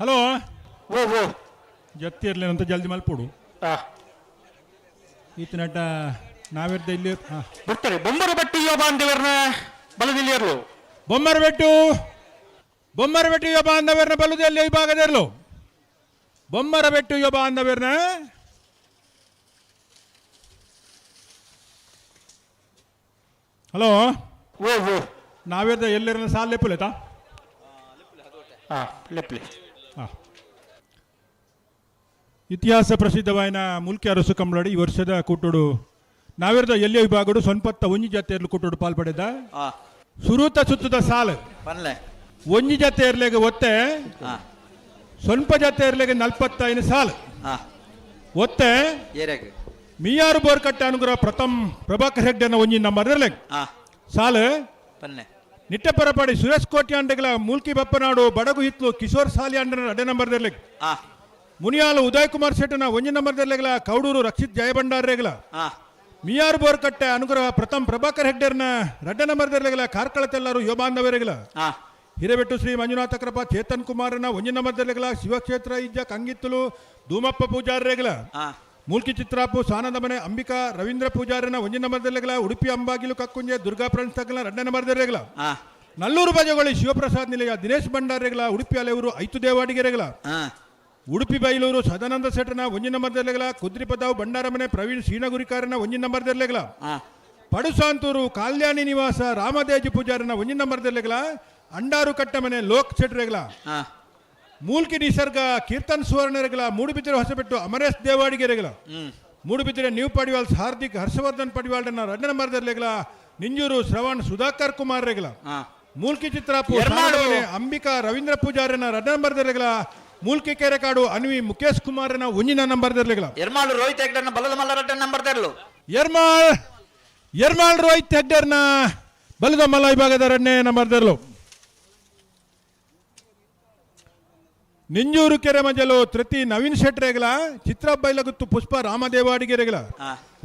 ಹಲೋ, ಓ ಓ ಜತ್ತಿ ಇರಲಿ ಅಂತ ಜಲ್ದಿ ಮಲ್ಪಡು. ಈತನಟ ನಾವಿರ್ದ ಇಲ್ಲಿ ಬರ್ತಾರೆ. ಬೊಮ್ಮರ ಬೆಟ್ಟು ಯೋಬ ಅಂದಿವರ್ನ ಬಲದಲ್ಲಿ ಇರಲು. ಬೊಮ್ಮರ ಬೆಟ್ಟು, ಬೊಮ್ಮರ ಬೆಟ್ಟು ಯೋಬ ಅಂದವರ್ನ ಬಲದಲ್ಲಿ ವಿಭಾಗದಿರಲು. ಬೊಮ್ಮರ ಬೆಟ್ಟು ಯೋಬ ಅಂದವರ್ನ ಹಲೋ, ಓ ಓ ನಾವಿರ್ದ ಎಲ್ಲಿರನ ಸಾಲ ಲೆಪ್ಪುಲೇತಾ? ಲೆಪ್ಲೆ. ಇತಿಹಾಸ ಪ್ರಸಿದ್ಧವಾಯಿನ ಮುಲ್ಕಿ ಅರಸು ಕಂಬಳಡಿ ಈ ವರ್ಷದ ಕೂಟೋಡು ನಾವಿರದ ಎಲ್ಲಿಯ ವಿಭಾಗಡು ಸೊನ್ಪತ್ತ ಒಂಜಿ ಜಾತಿಯರ್ಲು ಕೂಟೋಡು ಪಾಲ್ಪಡೆದ. ಸುರೂತ ಸುತ್ತದ ಸಾಲು ಒಂಜಿ ಜಾತಿಯರ್ಲೆಗೆ ಒತ್ತೆ, ಸ್ವಲ್ಪ ಜಾತಿಯರ್ಲೆಗೆ 45 ಸಾಲು ಒತ್ತೆ. ಮಿಯಾರು ಬೋರ್ಕಟ್ಟೆ ಅನುಗ್ರಹ ಪ್ರಥಮ್ ಪ್ರಭಾಕರ್ ಹೆಗ್ಡೆನ ಒಂಜಿ ನಂಬರ್ ಇರ್ಲೆಗ್ ಸಾಲು. ನಿಟ್ಟೆಪರಪಾಡಿ ಸುರೇಶ್ ಕೋಟಿ ಅಂಡಗಳ ಮೂಲ್ಕಿ ಬಪ್ಪನಾಡು ಬಡಗು ಹಿತ್ಲು ಕಿಶೋರ್ ಸಾಲಿ ಅಂಡನ ಅಡೆ ನಂಬರ್ ದರ್ಲೆಗ್. ಮುನಿಯಾಲು ಉದಯ್ ಕುಮಾರ್ ಶೆಟ್ಟನ ಒಂಜಿ ನಂಬರ್ ದರ್ಲೆಗ್ಲ ಕೌಡೂರು ರಕ್ಷಿತ್ ಜಯಭಂಡಾರ್ ರೇಗಲ. ಮಿಯಾರು ಬೋರ್ಕಟ್ಟೆ ಅನುಗ್ರಹ ಪ್ರಥಮ್ ಪ್ರಭಾಕರ್ ಹೆಗ್ಡೆರ್ನ ರಡ್ಡ ನಂಬರ್ ದರ್ಲೆಗ್ಲ ಕಾರ್ಕಳ ತೆಲ್ಲರು ಯೋಬಾಂಧವರೆಗಲ. ಹಿರೇಬೆಟ್ಟು ಶ್ರೀ ಮಂಜುನಾಥ ಕೃಪಾ ಚೇತನ್ ಕುಮಾರನ ಒಂಜಿ ನಂಬರ್ ದರ್ಲೆಗ್ಲ ಶಿವಕ್ಷೇತ್ರ ಇಜ್ಜ ಕಂಗಿತ್ತಲು ಧೂಮಪ್ಪ ಪೂಜಾರ್ ರೇಗಲ. ಮೂಲ್ಕಿ ಚಿತ್ರಾಪು ಸಾನಂದ ಮನೆ ಅಂಬಿಕಾ ರವೀಂದ್ರ ಪೂಜಾರನ ಒಂಜಿ ನಂಬರ್ ದರ್ಲೆಗ್ಲ ಉಡುಪಿ ಅಂಬಾಗಿಲು ಕಕ್ಕುಂಜೆ ದುರ್ಗಾ ಫ್ರೆಂಡ್ಸ್ ತಗ್ಲ ರಡ್ಡ ನಂಬರ್ ದರ್ಲೆಗ್ಲ. ನಲ್ಲೂರು ಬಜಗೊಳಿ ಶಿವಪ್ರಸಾದ್ ನಿಲಯ ದಿನೇಶ್ ಭಂಡಾರೆಗಳ ಉಡುಪಿ ಅಲೆಯವರು ಐತು ದೇವಾಡಿಗೆರೆಗಳ. ಉಡುಪಿ ಬೈಲೂರು ಸದಾನಂದ ಶೆಟ್ಟನ ಒಂಜಿ ನಂಬರ್ ದರ್ಲೆಗಳ ಕುದ್ರಿಪದಾವ್ ಭಂಡಾರಮನೆ ಪ್ರವೀಣ್ ಸೀನಗುರಿಕಾರನ ಒಂಜಿ ನಂಬರ್ ದರ್ಲೆಗಳ. ಪಡುಸಾಂತೂರು ಕಲ್ಯಾಣಿ ನಿವಾಸ ರಾಮದೇಜಿ ಪೂಜಾರನ ಒಂಜಿ ನಂಬರ್ ದರ್ಲೆಗಳ ಅಂಡಾರು ಕಟ್ಟಮನೆ ಲೋಕ್ ಶೆಟ್ರೆಗಳ. ಮೂಲ್ಕಿ ನಿಸರ್ಗ ಕೀರ್ತನ್ ಸುವರ್ಣರೆಗಳ ಮೂಡುಬಿದಿರೆ ಹೊಸಬೆಟ್ಟು ಅಮರೇಶ್ ದೇವಾಡಿಗೆರೆಗಳ. ಮೂಡುಬಿದಿರೆ ನ್ಯೂ ಪಡಿವಾಲ್ಸ್ ಹಾರ್ದಿಕ್ ಹರ್ಷವರ್ಧನ್ ಪಡಿವಾಲ್ಡನ ರಡ್ಡ ನಂಬರ್ ದರ್ಲೆಗಳ ನಿಂಜೂರು ಶ್ರವಣ್ ಸುಧಾಕರ್ ಕುಮಾರ್ ರೆಗಳ. ಮೂಲ್ಕಿ ಚಿತ್ರಾಪು ಅಂಬಿಕಾ ರವೀಂದ್ರ ಪೂಜಾರನ ರಡ್ಡ ನಂಬರ್ ದರ್ಲೆಗಳ ಮೂಲ್ಕಿ ಕೆರೆಕಾಡು ಅನ್ವಿ ಮುಖೇಶ್ ಕುಮಾರನ ಒಂಜಿನ ನಂಬರ್ ದರ್ಲೆಗಳ. ಎರ್ಮಾಳು ರೋಹಿತ್ ಹೆಗ್ಡರ್ನ ಬಲದ ಮಲ್ಲ ರಡ್ಡ ನಂಬರ್ ದರ್ಲು. ಎರ್ಮಾಳ್ ಎರ್ಮಾಳ್ ರೋಹಿತ್ ಹೆಗ್ಡರ್ನ ಬಲದ ಮಲ್ಲ ವಿಭಾಗದ ರಡ್ಡನೇ ನಂಬರ್ ದರ್ಲು. ನಿಂಜೂರು ಕೆರೆ ಮಜಲು ತೃತಿ ನವೀನ್ ಶೆಟ್ರೆಗಳ ಚಿತ್ರ ಬೈಲಗುತ್ತು ಪುಷ್ಪ ರಾಮದೇವಾಡಿಗೆರೆಗಳ.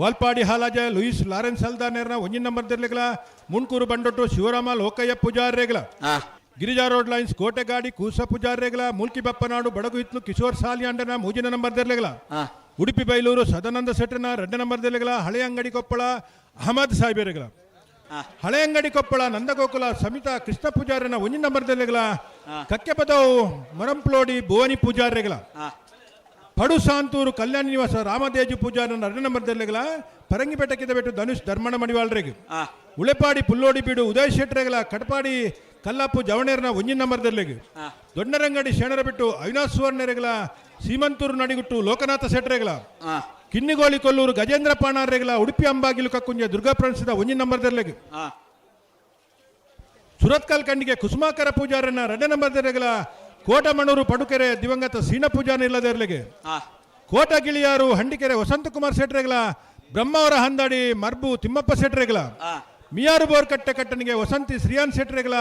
ವಾಲ್ಪಾಡಿ ಹಾಲಾಜ ಲೂಯಿಸ್ ಲಾರೆನ್ಸ್ ಹಲ್ದಾನೇರ್ನ ಒಂಜಿನ ನಂಬರ್ ದರ್ಲೆಗಳ ಮುಣ್ಕೂರು ಬಂಡೊಟ್ಟು ಶಿವರಾಮ ಲೋಕಯ್ಯ ಪೂಜಾರ್ರೆಗಳ. ಗಿರಿಜಾ ರೋಡ್ ಲೈನ್ಸ್ ಕೋಟೆಗಾಡಿ ಕೂಸ ಪೂಜಾರ್ರೆಗಳ. ಮೂಲ್ಕಿ ಬಪ್ಪನಾಡು ಬಡಗು ಹಿತ್ಲು ಕಿಶೋರ್ ಸಾಲಿಯಾಂಡನ ಮೂಜಿನ ನಂಬರ್ ದರ್ಲೆಗಳ. ಉಡುಪಿ ಬೈಲೂರು ಸದಾನಂದ ಶೆಟ್ಟನ ರಡ್ಡ ನಂಬರ್ ದರ್ಲೆಗಳ ಹಳೆ ಅಂಗಡಿ ಕೊಪ್ಪಳ ಅಹಮದ್ ಸಾಹೇಬರೆಗಳ. ಹಳೆ ಅಂಗಡಿ ಕೊಪ್ಪಳ ನಂದಗೋಕುಲ ಸಮಿತಾ ಕೃಷ್ಣ ಪೂಜಾರನ ಒಂಜಿನ ನಂಬರ್ ದರ್ಲೆಗಳ ಕಕ್ಕೆಪದವು ಮರಂಪ್ಲೋಡಿ ಭುವನಿ ಪೂಜಾರ್ರೆಗಳ. ಪಡು ಸಾಂತೂರು ಕಲ್ಯಾಣ ನಿವಾಸ ರಾಮದೇಜು ಪೂಜಾರನ 2 ನಂಬರ್ ದೆರ್ಲೆಗಳ ಪರಂಗಿಪೇಟೆ ಕಿದಬೆಟ್ಟು ಧನುಷ್ ಧರ್ಮಣ ಮಡಿವಾಳ್ರಿಗೆ ಉಳೆಪಾಡಿ ಪುಲ್ಲೋಡಿ ಬೀಡು ಉದಯ್ ಶೆಟ್ರೆಗಳ ಕಟಪಾಡಿ ಕಲ್ಲಪ್ಪು ಜವಣೇರ್ನ 1 ನಂಬರ್ ದೆರ್ಲೆಗ್ ದೊಡ್ಡರಂಗಡಿ ಶೆಣರ ಬಿಟ್ಟು ಅವಿನಾಶ್ ಸುವರ್ಣರೆಗಳ ಸೀಮಂತೂರು ನಡಿಗುಟ್ಟು ಲೋಕನಾಥ ಶೆಟ್ರೆಗಳ ಕಿನ್ನಿಗೋಳಿ ಕೊಲ್ಲೂರು ಗಜೇಂದ್ರ ಪಾಣಾರೆಗಳ ಉಡುಪಿ ಅಂಬಾಗಿಲು ಕಕ್ಕುಂಜ ದುರ್ಗಾ ಪ್ರಣಸಿದ 1 ನಂಬರ್ ದೆರ್ಲೆಗ್ ಸುರತ್ಕಲ್ ಖಂಡಿಗೆ ಕುಸುಮಾಕರ ಪೂಜಾರನ 2 ನಂಬರ್ ದೆರ್ಲೆಗಳ ಕೋಟಮಣೂರು ಪಡುಕೆರೆ ದಿವಂಗತ ಸೀನ ಪೂಜಾನ ಇಲ್ಲದೆರ್ಲೆಗೆ ಕೋಟಗಿಳಿಯಾರು ಹಂಡಿಕೆರೆ ವಸಂತಕುಮಾರ್ ಶೆಟ್ರೆಗಳ ಬ್ರಹ್ಮಾವರ ಹಂದಾಡಿ ಮರ್ಬು ತಿಮ್ಮಪ್ಪ ಶೆಟ್ರೆಗಳ ಮಿಯಾರು ಬೋರ್ಕಟ್ಟೆ ಕಟ್ಟನಿಗೆ ವಸಂತಿ ಶ್ರೀಯಾನ್ ಶೆಟ್ರೆಗಳ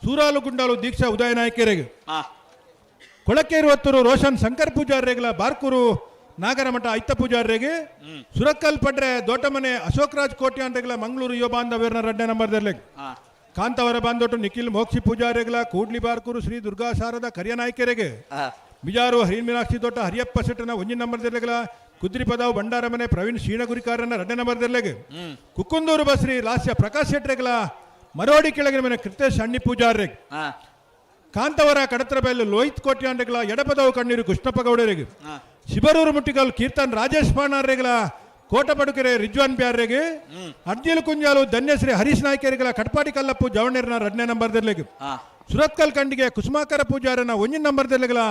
ಸೂರಾಲು ಗುಂಡಾಲು ದೀಕ್ಷಾ ಉದಯ ನಾಯಕರಿಗೆ ಕೊಳಕೇರು ಹೊತ್ತೂರು ರೋಷನ್ ಶಂಕರ್ ಪೂಜಾರ್ರೆಗಳ ಬಾರ್ಕೂರು ನಾಗರಮಠ ಐತ ಪೂಜಾರ್ರೆಗೆ ಸುರಕ್ಕಲ್ ಪಡ್ರೆ ದೋಟಮನೆ ಅಶೋಕ್ ರಾಜ್ ಕೋಟ್ಯಾನ್ರೆಗಳ ಮಂಗಳೂರು ಯುವ ಬಾಂಧವ್ಯರ್ನ 2 ನಂಬರ್ ದೆರ್ಲೆಗ್ ಕಾಂತವರ ಬಾಂಧೋಟು ನಿಖಿಲ್ ಮೋಕ್ಷಿ ಪೂಜಾರಿಗಳ ಕೂಡ್ಲಿ ಬಾರ್ಕೂರು ಶ್ರೀ ದುರ್ಗಾ ಶಾರದ ಕರಿಯನಾಯ್ಕೆರೆಗೆ ಬಿಜಾರು ಹರಿನ್ ಮೀನಾಕ್ಷಿ ತೋಟ ಹರಿಯಪ್ಪ ಶೆಟ್ಟನ 1 ನಂಬರ್ ದೆರ್ಲೆಗಳ ಕುದ್ರಿಪದಾವು ಭಂಡಾರಮನೆ ಪ್ರವೀಣ್ ಶೀಣಗುರಿಕಾರನ 2 ನಂಬರ್ ದೆರ್ಲೆಗೆ ಕುಕ್ಕುಂದೂರು ಬಸ್ರಿ ಲಾಸ್ಯ ಪ್ರಕಾಶ್ ಶೆಟ್ರೆಗಳ ಮರೋಡಿ ಕೆಳಗಿನ ಮನೆ ಕೃತೇಶ್ ಅಣ್ಣಿ ಪೂಜಾರ್ರೆಗ್ ಕಾಂತವರ ಕಡತ್ರಬೈಲು ಲೋಹಿತ್ ಕೋಟ್ಯಾಂಡ್ರೆಗಳ ಎಡಪದವು ಕಣ್ಣೀರು ಕೃಷ್ಣಪ್ಪ ಗೌಡರಿಗೆ ಶಿಬರೂರು ಮುಟ್ಟಿಗಲ್ ಕೀರ್ತನ್ ರಾಜೇಶ್ ಪಾಣಾರ್ರೆಗಳ ಕೋಟಪಡುಕೆರೆ ರಿಜ್ವಾನ್ ಬ್ಯಾರ್ರೆಗೆ ಅರ್ಜಿಲು ಕುಂಜಾಲು ಧನ್ಯಶ್ರೀ ಹರೀಶ್ ನಾಯ್ಕರಿಗಳ ಕಟ್ಪಾಡಿ ಕಲ್ಲಪ್ಪು ಜವಣೇರ್ನ 2 ನಂಬರ್ ದೆರ್ಲೆಗ್ ಸುರತ್ಕಲ್ ಖಂಡಿಗೆ ಕುಸುಮಾಕರ ಪೂಜಾರನ 1 ನಂಬರ್ ದೆರ್ಲೆಗಳ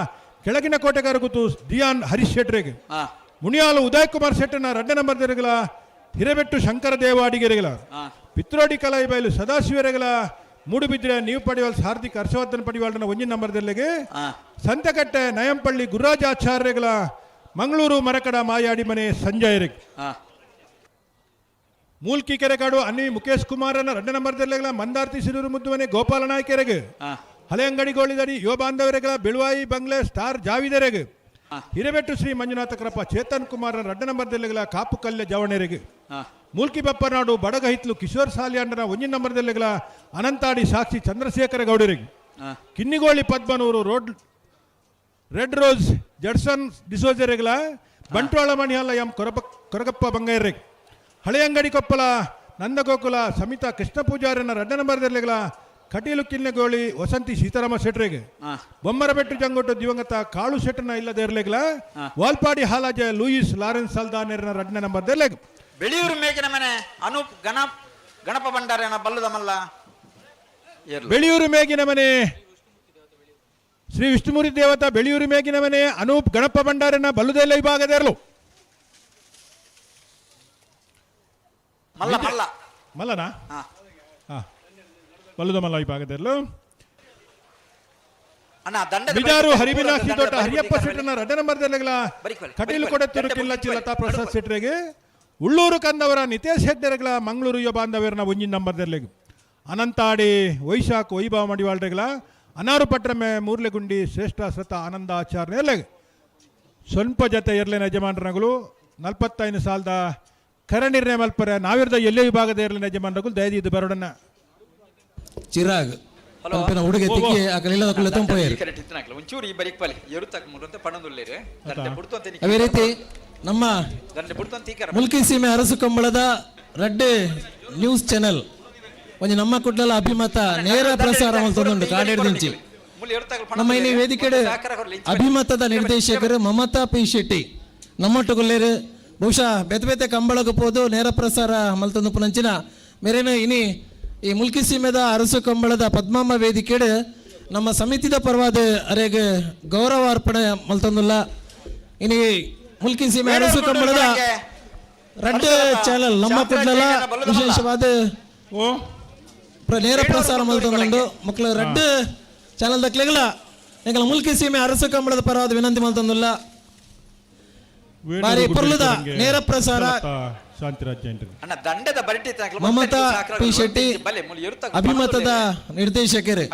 ಕೆಳಗಿನ ಕೋಟೆಗಾರ ಗುತ್ತು ದಿಯಾನ್ ಹರೀಶ್ ಶೆಟ್ರೆಗೆ ಮುನಿಯಾಲು ಉದಯ್ ಕುಮಾರ್ ಶೆಟ್ಟನ 2 ನಂಬರ್ ದೆರ್ಲೆಗಳ ಹಿರೇಬೆಟ್ಟು ಶಂಕರ ದೇವಾಡಿಗೆರೆಗಳ ಪಿತ್ರೋಡಿ ಕಲಾಯಿಬೈಲು ಸದಾಶಿವರೆಗಳ ಮೂಡುಬಿದ್ರೆ ನೀವು ಪಡಿವಾಲ್ ಹಾರ್ದಿಕ್ ಹರ್ಷವರ್ಧನ್ ಪಡಿವಾಳನ 1 ನಂಬರ್ ದೆರ್ಲೆಗೆ ಸಂತಕಟ್ಟೆ ನಯಂಪಳ್ಳಿ ಗುರುರಾಜಾಚಾರ್ಯಗಳ ಮಂಗಳೂರು ಮರಕಡ ಮಾಯಾಡಿ ಮನೆ ಸಂಜಯರಿಗೆ ಮೂಲ್ಕಿ ಕೆರೆಕಾಡು ಅನ್ವಿ ಮುಖೇಶ್ ಕುಮಾರನ 2 ನಂಬರ್ ದೆರ್ಲೆಗಳ ಮಂದಾರ್ತಿ ಸಿರೂರು ಮುದ್ದುಮನೆ ಗೋಪಾಲ ನಾಯ್ಕೆರೆಗೆ ಹಳೆಯಂಗಡಿ ಗೋಳಿದಡಿ ಯುವ ಬಾಂಧವರೆಗಳ ಬೆಳುವಾಯಿ ಬಂಗ್ಲೆ ಸ್ಟಾರ್ ಜಾವಿದರೆಗೆ ಹಿರೇಬೆಟ್ಟು ಶ್ರೀ ಮಂಜುನಾಥ ಕರಪ್ಪ ಚೇತನ್ ಕುಮಾರನ 2 ನಂಬರ್ ದೆರ್ಲೆಗಳ ಕಾಪು ಕಲ್ಯ ಜವಣೆರೆಗೆ ಮೂಲ್ಕಿ ಬಪ್ಪನಾಡು ಬಡಗ ಹಿತ್ಲು ಕಿಶೋರ್ ಸಾಲಿಯಾಂಡನ 1 ನಂಬರ್ ದೆರ್ಲೆಗಳ ಅನಂತಾಡಿ ಸಾಕ್ಷಿ ಚಂದ್ರಶೇಖರ ಗೌಡರಿಗೆ Kinnigoli Padmanur road red rose Judson ಡಿಸೋಜರೆಗಳ ಬಂಟ್ವಾಳ ಮಣಿಹಲ್ಲ ಎಂ ಕೊರಗಪ್ಪ ಬಂಗೈರ್ರೆಗ್ ಹಳೆಯಂಗಡಿ ಕೊಪ್ಪಳ ನಂದಗೋಕುಲ ಸಮಿತಾ ಕೃಷ್ಣ ಪೂಜಾರನ 2 ನಂಬರ್ ದೆರ್ಲೆಗಳ ಕಟೀಲು ಕಿನ್ನೆಗೋಳಿ ವಸಂತಿ ಸೀತಾರಾಮ ಶೆಟ್ರೆಗೆ ಬೊಮ್ಮರಬೆಟ್ಟು ಜಂಗೋಟು ದಿವಂಗತ ಕಾಳು ಶೆಟ್ಟನ ಇಲ್ಲದೆರ್ಲೆಗಳ Valpadi Halaje Louis Lawrence ಸಲ್ದಾನೆರ್ನ 2 number ದೆರ್ಲೆಗ್ ಬೆಳಿಯೂರು ಮೇಗಿನ ಮನೆ ಅನೂಪ್ ಗಣಪ ಭಂಡಾರನ ಬಲ್ಲುದಮಲ್ಲ ಬೆಳಿಯೂರು ಮೇಗಿನ ಮನೆ ಶ್ರೀ ವಿಷ್ಣುಮೂರ್ತಿ ದೇವತಾ ಬೆಳಿಯೂರು ಮೇಗಿನ ಮನೆ ಅನೂಪ್ ಗಣಪ ಭಂಡಾರನ ಬಲ್ಲುದೆಲ್ಲ ವಿಭಾಗದೆರಲು ಮಲ್ಲ ಮಲ್ಲ ಮಲ್ಲನಾ ಹಾ ಬಲ್ಲುದ ಮಲ್ಲ ವಿಭಾಗದೆರಲು ಬಿಜಾರು ಹರಿವಿನಾಕ್ಷಿ ತೋಟ ಹರಿಯಪ್ಪ ಶೆಟ್ಟನ 2 ನಂಬರ್ ದೆರ್ಲೆಗಳ ಕಟೀಲು ಕೊಡತ್ತೂರು ಕಿಲ್ಲಚ್ಚಿ ಲತಾ ಪ್ರಸಾದ್ ಶೆಟ್ಟರಿಗೆ ಉಳ್ಳೂರು ಕಂದವರ ನಿತೇಶ್ ಹೆಗ್ಡೆರೆಗಳ ಮಂಗಳೂರು ಯುವ ಬಾಂಧವ್ಯರನ 1 ನಂಬರ್ ದೆರ್ಲೆಗ್ ಅನಂತಾಡಿ ವೈಶಾಖ್ ವೈಭವ ಮಡಿವಾಳ್ರೆಗಳ ಅನಾರು ಪಟ್ರಮೆ ಮೂರ್ಲೆಗುಂಡಿ ಶ್ರೇಷ್ಠ ಸತ ಆನಂದ ಆಚಾರ್ಯ ಎರ್ಲೆಗ್ ಸ್ವಲ್ಪ ಜೊತೆ ಎರ್ಲಿನ ಯಜಮಾನರಗಳು 45 ಸಾಲದ ಕರ ನಿರ್ಣಯ ಮಲ್ಪರೆ ನಾವಿರದ ಎಲ್ಲೇ ವಿಭಾಗದ ಎರ್ಲಿನ ಯಜಮಾನರಗಳು ದಯದೀದು ಬರೋಡನ್ನ ಚಿರಾಗ್ ಪನ್ಪಿನ ಹುಡುಗ ತಿಕ್ಕಿ ಅಕಲಿಲ್ಲದ ಕುಳ್ಳೆ ತಂಪೋಯರು. ಒಂಚೂರು ಈ ಬರೀಕ್ ಪಲಿ ಎರುತ್ತಾಕ ಮುರಂತೆ ಪಣದುಲ್ಲೇರು ದಂಡೆ ಬುಡ್ತು ಅಂತ ಅದೇ ರೀತಿ ನಮ್ಮ ದಂಡೆ ಬುಡ್ತು ಅಂತ ಈಕರ ಮುಲ್ಕಿ ಸೀಮೆ ಅರಸು ಕಂಬಳದ ರಡ್ಡೆ ನ್ಯೂಸ್ ಚಾನೆಲ್ ಒಂಜಿ ನಮ್ಮ ಕುಡ್ಲಲ ಅಭಿಮತ ನೇರ ಪ್ರಸಾರ ಮಲ್ತೊಂದುಂಡು ಕಾಡೇಡ್ದಿಂಚಿ. ನಮ್ಮ ಇಲ್ಲಿ ವೇದಿಕೆಡ್ ಅಭಿಮತದ ನಿರ್ದೇಶಕರು ಮಮತಾ ಪಿ ಶೆಟ್ಟಿ ನಮ್ಮೊಟ್ಟುಗುಲ್ಲೇರು. ಬಹುಶಃ ಬೇತೆ ಬೇತೆ ಕಂಬಳಕ್ಕೆ ಪೋದು ನೇರ ಪ್ರಸಾರ ಮಲ್ತೊಂದು ಪುನಂಚಿನ ಮೇರೇನು ಇನಿ ಈ ಮುಲ್ಕಿ ಸೀಮೆದ ಅರಸು ಕಂಬಳದ ಪದ್ಮಮ್ಮ ವೇದಿಕೆಡ್ ನಮ್ಮ ಸಮಿತಿದ ಪರವಾದ ಅರೆಗೆ ಗೌರವ ಅರ್ಪಣೆ ಮಲ್ತೊಂದುಲ್ಲ. ಇನಿ ಮುಲ್ಕಿ ಸೀಮೆ ಅರಸು ಕಂಬಳದ ರಡ್ಡೆ ಚಾನಲ್ ನಮ್ಮ ಕುಡ್ಲಲ ವಿಶೇಷವಾದ ನೇರ ಪ್ರಸಾರ ಮಲ್ತೊಂದುಂಡು. ಮಕ್ಕಳು ರಡ್ಡು ಚಾನಲ್ ದಕ್ಲೆಗಳ ಎಂಕಲ ಮುಲ್ಕಿ ಸೀಮೆ ಅರಸು ಕಂಬಳದ ಪರವಾದ ವಿನಂತಿ ಮಲ್ತೊಂದುಲ್ಲ. ಬಾರಿ ಪೊರ್ಲುದ ನೇರ ಪ್ರಸಾರ ಮಮತಾ ಪಿ ಶೆಟ್ಟಿ ಅಭಿಮತದ ನಿರ್ದೇಶಕರು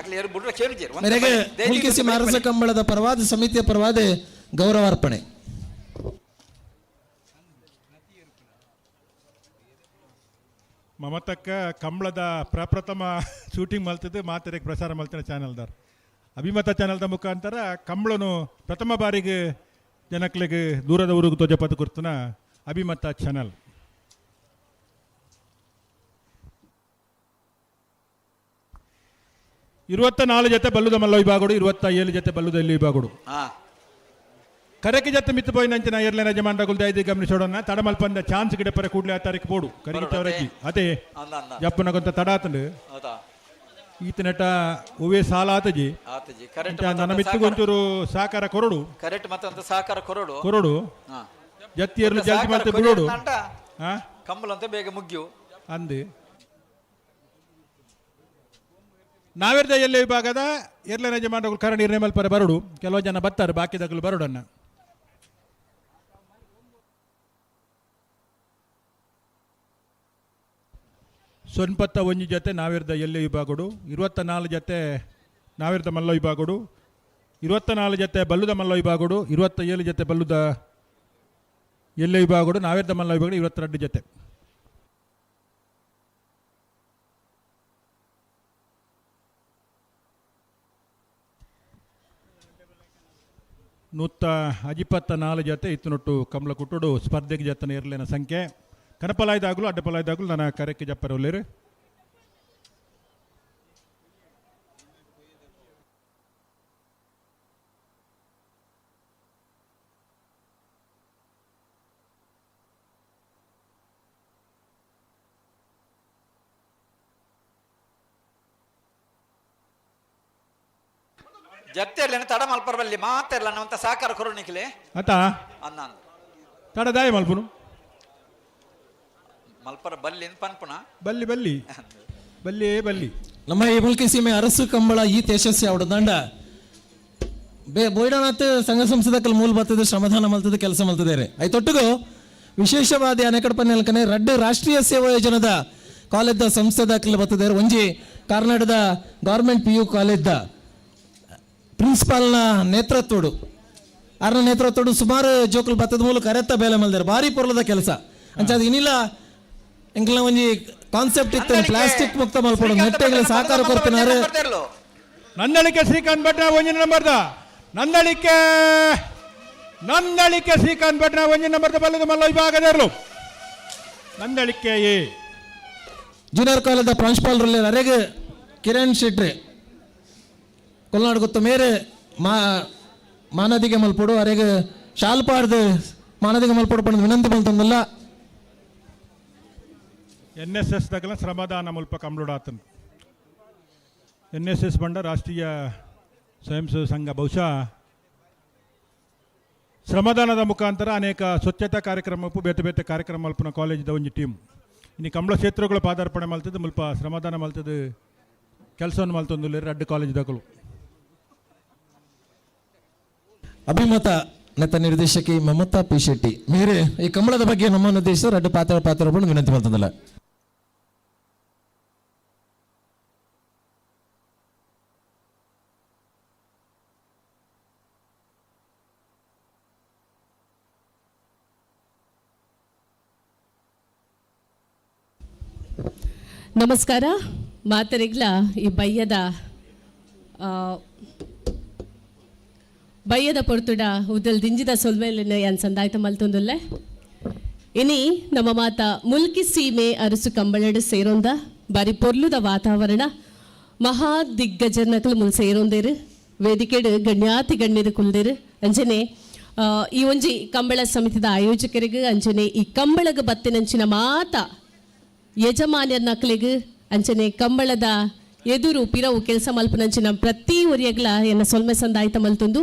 ಮೇರೆಗೆ ಮುಲ್ಕಿ ಸೀಮೆ ಅರಸು ಕಂಬಳದ ಪರವಾದ ಸಮಿತಿಯ ಪರವಾದ ಗೌರವಾರ್ಪಣೆ. ಮಮತಕ್ಕ ಕಂಬಳದ ಪ್ರಪ್ರಥಮ ಶೂಟಿಂಗ್ ಮಲ್ತದ್ದು ಮಾತೆರೆಗೆ ಪ್ರಸಾರ ಮಲ್ತಿನ ಚಾನೆಲ್ದಾರ್ ಅಭಿಮತ ಚಾನೆಲ್ದ ಮುಖಾಂತರ ಕಂಬಳನು ಪ್ರಥಮ ಬಾರಿಗೆ ಜನಕ್ಲೆಗೆ ದೂರದ ಊರಿಗೆ ತೋಜಪದ ಕುರ್ತನ ಅಭಿಮತ ಚಾನೆಲ್. 24 ಜೊತೆ ಬಲ್ಲುದ ಮಲ್ಲ ವಿಭಾಗಡು, 27 ಜೊತೆ ಬಲ್ಲುದ ಇಲ್ಲಿ ವಿಭಾಗಡು. ಕರೆಕ್ ಜತ್ತ ಮಿತ್ತು ಪೋಯಿನಂಚಿನ ಎರ್ಲೆನ ಯಜಮಾನ್ರಗುಲ್ ದಯದಿ ಗಮನಿಸೋಡನ್ನ ತಡಮಲ್ಪಂದ ಚಾನ್ಸ್ ಗಿಡಪರ ಕೂಡ್ಲೆ ಆ ತಾರೀಕು ಬೋಡು ಕರಿಗಿತ್ತವರಜ್ಜಿ ಅದೇ ಜಪ್ಪನಗೊಂತ ತಡ ಆತಂಡು ಈತ ನೆಟ ಒವೇ ಸಾಲ ಆತಜಿ ಆತಜಿ ಕರೆಕ್ಟ್. ನನ್ನ ಮಿತ್ತುಗೊಂಚೂರು ಸಹಕಾರ ಕೊರಡು. ಕರೆಕ್ಟ್, ಮತ್ತೊಂದು ಸಹಕಾರ ಕೊರಡು. ಕೊರಡು. ಜತ್ತಿ ಎರ್ಲು ಜಲ್ದಿ ಮತ್ತೆ ಬಿಡೋಡು. ಕಂಬಳ ಅಂತ ಬೇಗ ಮುಗ್ಯು. ಅಂದು ನಾವಿರ್ದ ಎಲ್ಲೆ ವಿಭಾಗದ ಎರ್ಲೆನ ಯಜಮಾನರುಗಳು ಕರ ನಿರ್ಣಯ ಮಲ್ಪರೆ ಬರಡು. ಕೆಲವು ಜನ ಬತ್ತಾರೆ, ಬಾಕಿದಗಳು ಬರಡನ್ನ. ಸೊನ್ಪತ್ತ ಒಂಜಿ ಜೊತೆ ನಾವಿರ್ದ ಎಲ್ಲೆ ವಿಭಾಗಡು, 24 ಜೊತೆ ನಾವಿರ್ದ ಮಲ್ಲ ವಿಭಾಗಡು, 24 ಜೊತೆ ಬಲ್ಲುದ ಮಲ್ಲ ವಿಭಾಗಡು, 27 ಜೊತೆ ಬಲ್ಲುದ ಎಲ್ಲೆ ವಿಭಾಗಡು, ನಾವಿರ್ದ ಮಲ್ಲ ವಿಭಾಗಡು 22 ಜೊತೆ. 124 ಜೊತೆ ಇತ್ತುನೊಟ್ಟು ಕಮಲ ಕುಟ್ಟುಡು ಸ್ಪರ್ಧೆಗೆ ಜೊತೆ ಇರಲಿನ ಸಂಖ್ಯೆ. ಕನಪಲಾಯ್ದಾಗಲೂ ಅಡ್ಡಪಲಾಯ್ದಾಗಲೂ ನನ್ನ ಕರೆಕ್ಕೆ ಜಪ್ಪರ ಒಲ್ಲೇರು. ಜತ್ತೆ ಇರ್ಲೇನೆ ತಡ ಮಲ್ಪರ ಬಲ್ಲಿ ಮಾತಿರ್ಲ ಅಂತ ಸಹಕಾರ ಕೊರಣಿಕ್ಲೆ ಅತ್ತ ಅನ್ನ ತಡ ದಾಯ ಮಲ್ಪುನು. ಮಲ್ಪರ ಬಲ್ಲಿ ಪನ್ಪುನ. ಬಲ್ಲಿ ಬಲ್ಲಿ ಬಲ್ಲಿ ಬಲ್ಲಿ. ನಮ್ಮ ಈ ಮುಲ್ಕಿ ಸೀಮೆ ಅರಸು ಕಂಬಳ ಈ ಯಶಸ್ವಿ ಅವಡ ದಂಡ ಬೇ ಬೋಯ್ಡನಾಥ್ ಸಂಘ ಸಂಸ್ಥೆದಕ್ಕಲ್ ಮೂಲ ಬರ್ತದೆ, ಶ್ರಮದಾನ ಮಲ್ತದೆ, ಕೆಲಸ ಮಲ್ತದೇರೆ. ಐತೊಟ್ಟಿಗೂ ವಿಶೇಷವಾದ ಅನೆಕಡ ಪನ್ನೆಲ್ಕನೆ ರಡ್ಡು ರಾಷ್ಟ್ರೀಯ ಸೇವಾ ಯೋಜನದ ಕಾಲೇಜ್ದ ಸಂಸ್ಥೆದಾಕಲ್ ಬರ್ತದೆ. ಒಂಜಿ ಕಾರ್ನಾಡದ ಗೌರ್ಮೆಂಟ್ PU ಕಾಲೇಜ್ದ ಪ್ರಿನ್ಸಿಪಾಲ್ನ ನೇತೃತ್ವಡು, ಆರ್ನ ನೇತೃತ್ವಡು ಸುಮಾರು ಜೋಕುಲು ಬತ್ತದ ಮೂಲಕ ಅರೆತ್ತ ಬೇಲೆ ಮಲ್ದಾರೆ. ಭಾರಿ ಪೊರ್ಲದ ಕೆಲಸ ಅಂಚಾದ ಇನ್ನಿಲ್ಲ ಎಂಕಲ್ನ ಒಂಜಿ ಕಾನ್ಸೆಪ್ಟ್ ಇತ್ತು ಪ್ಲಾಸ್ಟಿಕ್ ಮುಕ್ತ ಮಲ್ಪಡು ನೆಟ್ಟೆಗಳ ಸಹಕಾರ ಕೊಡ್ತಿನಾರು. ನಂದಳಿಕೆ ಶ್ರೀಕಾಂತ್ ಭಟ್ನ ಒಂಜಿನ ನಂಬರ್ದ ನಂದಳಿಕೆ ನಂದಳಿಕೆ ಶ್ರೀಕಾಂತ್ ಭಟ್ನ ಒಂಜಿನ ನಂಬರ್ದ ಬಲ್ಲದ ಮಲ್ಲ ವಿಭಾಗದವರು ನಂದಳಿಕೆ ಎ ಜೂನಿಯರ್ ಕಾಲೇಜ್ ಪ್ರಾಂಶುಪಾಲರಲ್ಲಿ ಅರೆಗೆ ಕಿರಣ್ ಶೆಟ್ರಿ ಕೊಲ್ನಾಡು ಗೊತ್ತ ಮೇರೆ ಮಾನದಿಗೆ ಮಲ್ಪಡು ಅರೆಗೆ ಶಾಲ್ಪಾಡ್ದು ಮಾನದಿಗೆ ಮಲ್ಪಡು ಪಂಡ ವಿನಂತಿ ಮಲ್ತಂದಲ್ಲ. ಎನ್ ಎಸ್ ಎಸ್ ದಗಲ ಶ್ರಮದಾನ ಮುಲ್ಪ ಕಮ್ಲುಡಾತನ್ ಎನ್ ಎಸ್ ಎಸ್ ಬಂಡ ರಾಷ್ಟ್ರೀಯ ಸ್ವಯಂ ಸೇವಾ ಸಂಘ ಬಹುಶಃ ಶ್ರಮದಾನದ ಮುಖಾಂತರ ಅನೇಕ ಸ್ವಚ್ಛತಾ ಕಾರ್ಯಕ್ರಮ ಬೇತೆ ಬೇತೆ ಕಾರ್ಯಕ್ರಮ ಮಲ್ಪನ ಕಾಲೇಜ್ದ ಒಂಜಿ ಟೀಮ್ ಇನ್ನು ಕಂಬಳ ಕ್ಷೇತ್ರಗಳು ಪಾದಾರ್ಪಣೆ ಮಲ್ತದೆ ಮುಲ್ಪ ಶ್ರಮದಾನ ಮಲ್ತದೆ ಕೆಲಸವನ್ನು ಮಲ್ತೊಂದು ರಡ್ಡು ಕಾಲೇಜ್ ದಕಲು. ಅಭಿಮತ ನೆತ್ತ ನಿರ್ದೇಶಕಿ ಮಮತಾ ಪಿ ಶೆಟ್ಟಿ ಮೇರೆ ಈ ಕಂಬಳದ ಬಗ್ಗೆ ನಮ್ಮ ಉದ್ದೇಶ ರಡ್ಡು ಪಾತ್ರ ಪಾತ್ರ ವಿನಂತಿ ಮಾಡ್ತದಲ್ಲ. ನಮಸ್ಕಾರ ಮಾತರಿಗ್ಲ ಈ ಬಯ್ಯದ ಬಯ್ಯದ ಪೊರ್ತುಡ ಉದಲ್ ದಿಂಜಿದ ಸೊಲ್ಮೇಲಿನ ಯಾನ್ ಸಂದಾಯ್ತ ಮಲ್ತೊಂದುಲ್ಲೆ. ಇನಿ ನಮ್ಮ ಮಾತ ಮುಲ್ಕಿ ಸೀಮೆ ಅರಸು ಕಂಬಳಡು ಸೇರೊಂದ ಬಾರಿ ಪೊರ್ಲುದ ವಾತಾವರಣ ಮಹಾ ದಿಗ್ಗಜನಕಲು ಮುಲ್ ಸೇರೊಂದೇರು ವೇದಿಕೆಡು ಗಣ್ಯಾತಿ ಗಣ್ಯರು ಕುಲ್ದೇರು ಅಂಜನೆ ಈ ಒಂಜಿ ಕಂಬಳ ಸಮಿತಿದ ಆಯೋಜಕರಿಗೆ ಅಂಜನೆ ಈ ಕಂಬಳಗ ಬತ್ತಿನಂಚಿನ ಮಾತ ಯಜಮಾನ್ಯರ ನಕಲಿಗೆ ಅಂಚನೆ ಕಂಬಳದ ಎದುರು ಪಿರವು ಕೆಲಸ ಮಲ್ಪನಂಚಿನ ಪ್ರತಿ ಒರಿಯಗ್ಲ ಎನ್ನ ಸೊಲ್ಮೆ ಸಂದಾಯ್ತ ಮಲ್ತೊಂದು.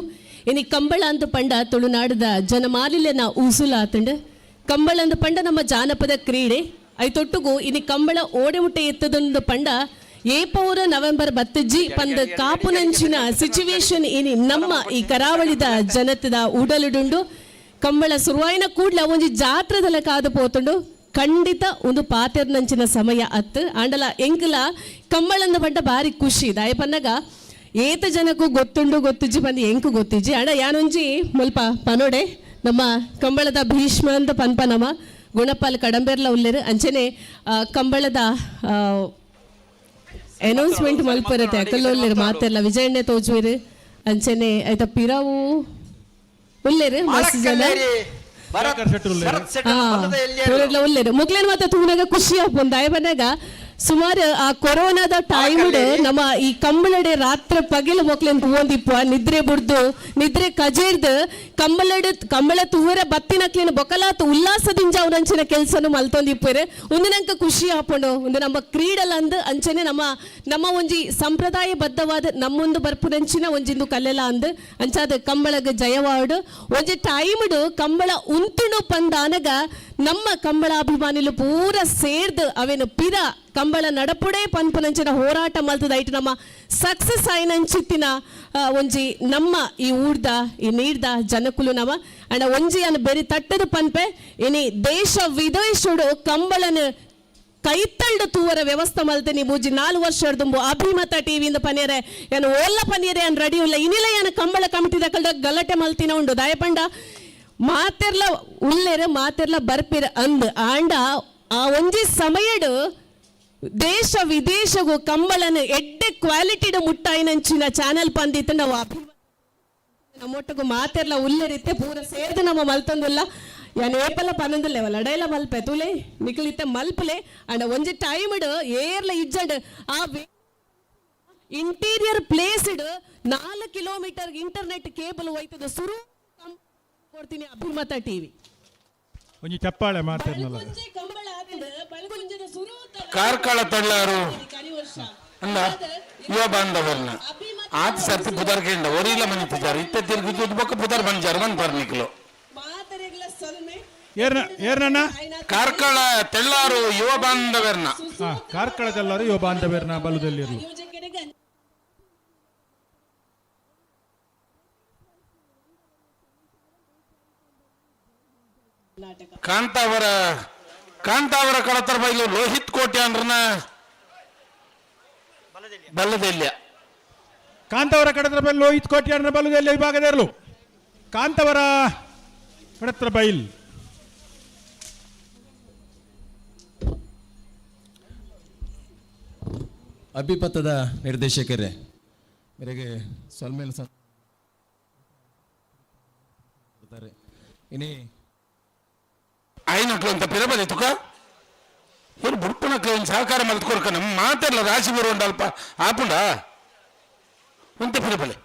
ಇನಿ ಕಂಬಳ ಅಂತ ಪಂಡ ತುಳುನಾಡದ ಜನಮಾಲಿಲೆನ ಉಸುಲಾತಂಡು ಕಂಬಳ ಅಂದ ಪಂಡ ನಮ್ಮ ಜಾನಪದ ಕ್ರೀಡೆ ಐತೊಟ್ಟುಗು ಇನಿ ಕಂಬಳ ಓಡೆ ಮುಟ್ಟೆ ಎತ್ತದೊಂದು ಪಂಡ ಏಪೌರ ನವೆಂಬರ್ ಬತ್ತಜ್ಜಿ ಪಂದ ಕಾಪುನಂಚಿನ ಸಿಚುವೇಶನ್ ಇನಿ ನಮ್ಮ ಈ ಕರಾವಳಿದ ಜನತೆದ ಉಡಲುಡುಂಡು. ಕಂಬಳ ಸುರುವಾಯಿನ ಕೂಡ್ಲ ಒಂಜಿ ಜಾತ್ರೆದಲ ಕಾದು ಪೋತುಂಡು. ಖಂಡಿತ ಒಂದು ಪಾತೆರ್ನಂಚಿನ ಸಮಯ ಅತ್ತು ಆಂಡಲ ಎಂಕಲ ಕಂಬಳಂದ ಪಂಡ ಬಾರಿ ಖುಷಿ ದಾಯಪನ್ನಗ ಏತ ಜನಕ್ಕೂ ಗೊತ್ತುಂಡು ಗೊತ್ತುಜ್ಜಿ ಬಂದು ಎಂಕು ಗೊತ್ತಿಜ್ಜಿ ಅಣ್ಣ ಯಾನೊಂಜಿ ಮುಲ್ಪ ಪನೋಡೆ ನಮ್ಮ ಕಂಬಳದ ಭೀಷ್ಮ ಅಂತ ಪನ್ಪನಮ ಗುಣಪಾಲ್ ಕಡಂಬೆರ್ಲ ಉಲ್ಲೇರು ಅಂಚನೆ ಕಂಬಳದ ಅನೌನ್ಸ್ಮೆಂಟ್ ಮಲ್ಪರತೆ ಅಕಲ್ಲೊಲ್ಲೇರು ಮಾತೆಲ್ಲ ವಿಜಯಣ್ಣೆ ತೋಜುವಿರು ಅಂಚನೆ ಆಯ್ತಾ ಪಿರವು ಉಲ್ಲೇರು ಮಸ್ತ್ ಜನ ಉಲ್ಲೇರು ಮುಗ್ಲೇನ್ ಮಾತ ತೂನಾಗ ಖುಷಿ ಆಪುಂಡು ದಾಯ ಬನ್ನಾಗ ಸುಮಾರು ಆ ಕೊರೋನಾದ ಟೈಮ್ ನಮ್ಮ ಈ ಕಂಬಳಡೆ ರಾತ್ರಿ ಪಗೆಲ ಮೊಕ್ಲೆನ್ ತೂವೊಂದಿಪ್ಪ ನಿದ್ರೆ ಬುಡ್ದು ನಿದ್ರೆ ಕಜೇರ್ದು ಕಂಬಳಡ್ ಕಂಬಳ ತೂವರ ಬತ್ತಿನಕ್ಲಿನ ಬೊಕಲಾತ್ ಉಲ್ಲಾಸದಿಂಜ ಅವನಂಚಿನ ಕೆಲಸನು ಮಲ್ತೊಂದಿಪ್ಪೇರು. ಒಂದು ನಂಕ ಖುಷಿ ಆಪುಂಡು. ಒಂದು ನಮ್ಮ ಕ್ರೀಡಲ ಅಂದ್ ಅಂಚನೆ ನಮ್ಮ ನಮ್ಮ ಒಂಜಿ ಸಂಪ್ರದಾಯಬದ್ಧವಾದ ನಮ್ಮೊಂದು ಬರ್ಪುನಂಚಿನ ಒಂಜಿಂದು ಕಲ್ಲೆಲ ಅಂದ್ ಅಂಚಾದ ಕಂಬಳಗ ಜಯವಾಡು. ಒಂಜಿ ಟೈಮ್ಡು ಕಂಬಳ ಉಂತುಣು ಪಂದಾನಗ ನಮ್ಮ ಕಂಬಳಾಭಿಮಾನಿಲು ಪೂರ ಸೇರ್ದು ಅವೇನು ಪಿರ ಕಂಬಳ ನಡಪುಡೆ ಪನ್ಪುನಂಚಿನ ಹೋರಾಟ ಮಲ್ತದ ಐಟ್ ನಮ್ಮ ಸಕ್ಸಸ್ ಆಯ್ನಂಚಿತ್ತಿನ ಒಂಜಿ ನಮ್ಮ ಈ ಊರ್ದ ಈ ನೀರ್ದ ಜನಕುಲು ನವ ಅಂಡ ಒಂಜಿ ಅನ್ ಬೆರಿ ತಟ್ಟದ ಪನ್ಪೆ ಇನಿ ದೇಶ ವಿದೇಶಡು ಕಂಬಳನ ಕೈತಳ್ಳು ತೂವರ ವ್ಯವಸ್ಥೆ ಮಲ್ತನಿ ಮೂಜಿ 4 ವರ್ಷ ದುಂಬು ಅಭಿಮತ ಟಿವಿಯಿಂದ ಪನೇರೆ ಏನು ಓಲ್ಲ ಪನೀರೆ ಅನ್ ರೆಡಿ ಉಲ್ಲ ಇನಿಲ ಏನು ಕಂಬಳ ಕಮಿಟಿ ದಕ್ಕಲ್ದ ಗಲಾಟೆ ಮಲ್ತಿನ ಉಂಡು ದಯಪಂಡ ಮಾತೆರ್ಲ ಉಲ್ಲೆರ ಮಾತೆರ್ಲ ಬರ್ಪಿರ ಅಂದ್ ಆಂಡ ಆ ಒಂಜಿ ಸಮಯಡು ದೇಶ ವಿದೇಶಗೂ ಕಂಬಳನ ಎಡ್ಡೆ ಕ್ವಾಲಿಟಿಡ ಮುಟ್ಟಾಯಿನಂಚಿನ ಚಾನೆಲ್ ಪಂದಿತ್ತು ನಾವು ನಮ್ಮೊಟ್ಟಿಗೂ ಮಾತೆರ್ಲ ಉಲ್ಲೆರಿತ್ತೆ ಪೂರ ಸೇರ್ದು ನಮ್ಮ ಮಲ್ತೊಂದುಲ್ಲ ಯಾನ್ ಏಪಲ ಪನೊಂದುಲ್ಲೆ ಲಡೈಲ ಮಲ್ಪೆ ತೂಲೆ ನಿಕಲಿತ್ತೆ ಮಲ್ಪಲೆ ಅಂಡ ಒಂಜಿ ಟೈಮ್ಡ್ ಏರ್ಲ ಇಜ್ಜಂಡ್ ಆ interior place 4 kilometre internet cable ಹೋಯ್ತದ ಸುರು ಕೊಡ್ತೀನಿ ಅಭಿಮತ ಟಿವಿ. ಒಂಜಿ ಚಪ್ಪಾಳೆ ಮಾತಾಡ್ನಲ್ಲ. ಕಾರ್ಕಳ ತಳ್ಳಾರು ಅಲ್ಲ ಯುವ ಬಾಂಧವರ್ನ ಆತ ಸರ್ತಿ ಪುದರ್ ಕೇಂದ್ರ ಒರಿಲ ಮನಿತಿದ್ದಾರೆ ಇತ್ತ ತಿರುಗಿ ಬೊಕ್ಕ ಪುದರ್ ಬಂಜಾರ ಬಂದ್ ನಿಕ್ಲು. ಕಾರ್ಕಳ ತೆಳ್ಳಾರು ಯುವ ಬಾಂಧವರ್ನ ಕಾರ್ಕಳ ತೆಳ್ಳಾರು ಯುವ ಬಾಂಧವರ್ನ ಬಲದಲ್ಲಿರಲು. ಕಾಂತಾವರ ಕಾಂತಾವರ ಕಳತರ ಬೈಲು ಲೋಹಿತ್ ಕೋಟೆ ಅಂದ್ರನ ಬಲ್ಲದೆಲ್ಯ. ಕಾಂತಾವರ ಕಡತರ ಬೈಲು ಲೋಹಿತ್ ಕೋಟೆ ಅಂದ್ರ ಬಲ್ಲದೆಲ್ಯ ವಿಭಾಗದ ಇರಲು. ಕಾಂತಾವರ ಕಡತರ ಬೈಲ್. ಅಭಿಪಥದ ನಿರ್ದೇಶಕರೇ ಮೇರೆಗೆ ಸೊಲ್ಮೇಲೆ ಇನಿ ಐನಕ್ಲು ಅಂತ ಪಿರಬಲಿ ತುಕ ಇವ್ರು ಬುಡ್ಪುನಕ್ಲು ಒಂದು ಸಹಕಾರ ಮಲ್ತ್ಕೊರ್ಕ ನಮ್ಮ ಮಾತೆಲ್ಲ ರಾಶಿ ಬರುವಂಡ ಅಲ್ಪ ಆಪುಂಡ ಉಂತೆ ಪಿರಬಲೆ.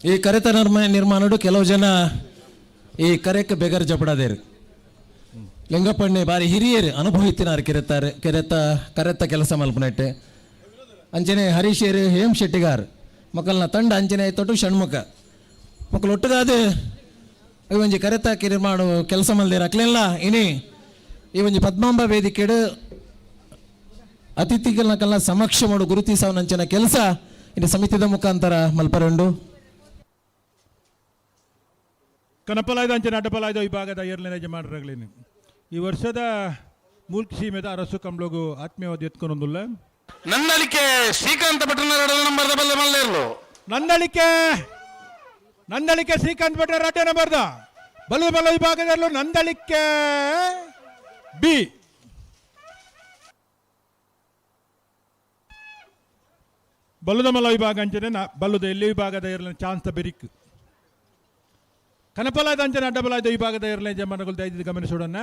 ಈ ಕರೆತ ನಿರ್ಮಾಣಡು ಕೆಲವು ಜನ ಈ ಕರೆಕ್ಕೆ ಬೆಗರ್ ಜಪಡದೇರು. ಲಿಂಗಪ್ಪಣ್ಣೆ ಬಾರಿ ಹಿರಿಯರು ಅನುಭವಿತಿನಾರು ಕೆರೆತ್ತಾರೆ ಕೆರೆತ ಕರೆತ್ತ ಕೆಲಸ ಮಲ್ಪನೆಟ್ಟೆ. ಅಂಚನೆ ಹರೀಶೇರು ಹೇಮ್ ಶೆಟ್ಟಿಗಾರ್ ಮಕ್ಕಳನ್ನ ತಂಡ ಅಂಚನೆ ತೊಟ್ಟು ಷಣ್ಮುಖ ಮಕ್ಕಳು ಒಟ್ಟುಗಾದ ಈ ಒಂಜಿ ಕರೆತ ನಿರ್ಮಾಣ ಕೆಲಸ ಮಲ್ದೇರು ಅಕ್ಲೆಲ್ಲ ಇನಿ ಈ ಒಂಜಿ ಪದ್ಮಾಂಬ ವೇದಿಕೆಡು ಅತಿಥಿಗಳನ್ನ ಸಮಕ್ಷ ಮಾಡು ಗುರುತಿಸವನಂಚಿನ ಕೆಲಸ ಇನ್ನು ಸಮಿತಿದ ಮುಖಾಂತರ ಮಲ್ಪರಂಡು. ಕನಪಲಾಯ್ದ ಅಂಚನೆ ಅಡ್ಡಪಲಾಯ್ದ ವಿಭಾಗದ ಏರ್ಲಿನ ಯಜಮಾನರಾಗಲೇನು ಈ ವರ್ಷದ ಮೂಲ್ಕ ಸೀಮೆದ ಅರಸು ಕಂಬ್ಳಗು ಆತ್ಮೀಯವಾದ ಎತ್ಕೊಂಡೊಂದುಲ್ಲ. ನಂದಳಿಕೆ ಶ್ರೀಕಾಂತ ಭಟ್ರನ ನಂಬರ್ದ ಬಲ್ಲ ಮಲ್ಲೇರ್ಲು. ನಂದಳಿಕೆ ಶ್ರೀಕಾಂತ್ ಭಟ್ರ ರಡ್ಡ ನಂಬರ್ದ ಬಲ್ಲ ಬಲ್ಲ ವಿಭಾಗದಲ್ಲೂ ನಂದಳಿಕೆ ಬಿ. ಬಲ್ಲದ ಮಲ್ಲ ವಿಭಾಗ ಅಂಚನೆ ಬಲ್ಲದ ಎಲ್ಲಿ ವಿಭಾಗದ ಇರಲಿನ ಚಾನ್ಸ್ ಬೆರಿಕ್. ಕನಪಲಾದ ಅಂಚನೆ ಅಡ್ಡಬಲಾದ ವಿಭಾಗದ ಇರಲಿನ ಜಮಾನಗಳು ದಯವಿಟ್ಟು ಗಮನಿಸೋಣ.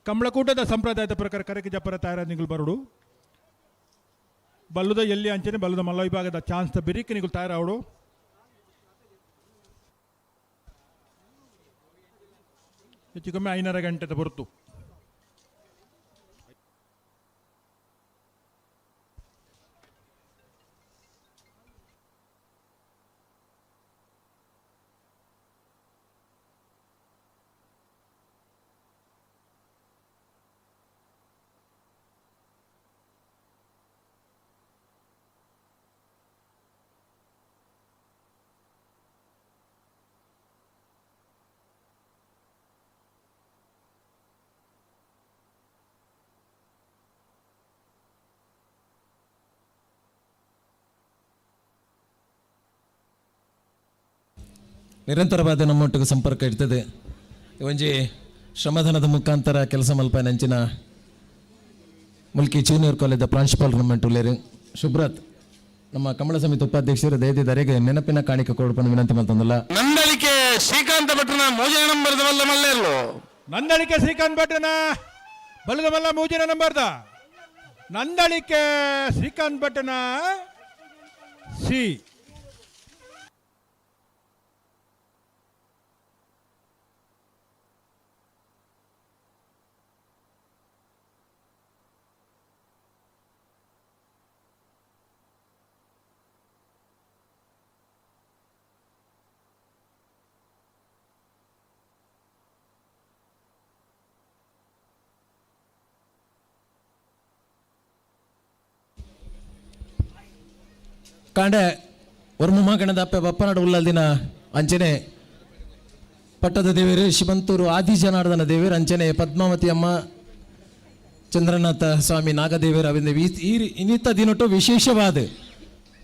ಕಂಬಳಕೂಟದ ಸಂಪ್ರದಾಯದ ಪ್ರಕಾರ ಕರಕೆ ಜಪ್ಪರ ತಾಯರ ನಿಗಳು ಬರಡು. ಬಲ್ಲದ ಎಲ್ಲಿ ಅಂಚನೆ ಬಲ್ಲದ ಮಲ್ಲ ವಿಭಾಗದ ಚಾನ್ಸ್ ಬೆರಿಕ್ ನಿಗಳು ತಯಾರಾವಡು. ಹೆಚ್ಚು ಕಮ್ಮಿ 5.5 ಗಂಟೆದ ಹೊರತು. ನಿರಂತರವಾದ ನಮ್ಮೊಟ್ಟಿಗೆ ಸಂಪರ್ಕ ಇರ್ತದೆ. ಒಂಜಿ ಶ್ರಮದಾನದ ಮುಖಾಂತರ ಕೆಲಸ ಮಲ್ಪನಂಚಿನ ಮುಲ್ಕಿ ಜೂನಿಯರ್ ಕಾಲೇಜ್ ಪ್ರಾಂಶುಪಾಲರು ನಮ್ಮಂಟು ಉಲ್ಲೇರು. ಶುಭ್ರತ್ ನಮ್ಮ ಕಮಲ ಸಮಿತಿ ಉಪಾಧ್ಯಕ್ಷರು ದಯದಿದ್ದರೆಗೆ ನೆನಪಿನ ಕಾಣಿಕೆ ಕೊಡುಪನ್ನು ವಿನಂತಿ ಮಾಡ್ತಂದಲ್ಲ. ನಂದಳಿಕೆ ಶ್ರೀಕಾಂತ ಭಟ್ರನ ಮೂಜನ ನಂಬರ್ದ ಮಲ್ಲ ಮಲ್ಲೆರ್ಲು. ನಂದಳಿಕೆ ಶ್ರೀಕಾಂತ್ ಭಟ್ರನ ಬಲದ ಮಲ್ಲ ಮೂಜಿನ ನಂಬರ್ದ. ನಂದಳಿಕೆ ಶ್ರೀಕಾಂತ್ ಭಟ್ರನ ಸಿ. ಕಾಂಡೆ ಒರ್ಮುಮಾಗಣದ ಅಪ್ಪೆ ಬಪ್ಪನಾಡು ಉಲ್ಲಲ್ ದಿನ ಅಂಚನೆ ಪಟ್ಟದ ದೇವರು ಶಿವಂತೂರು ಆದಿಜನಾರ್ದನ ದೇವರು ಅಂಚನೆ ಪದ್ಮಾವತಿ ಅಮ್ಮ ಚಂದ್ರನಾಥ ಸ್ವಾಮಿ ನಾಗದೇವರು ಅವಿಂದ ಈ ಇನ್ನಿತ ದಿನಟ್ಟು ವಿಶೇಷವಾದ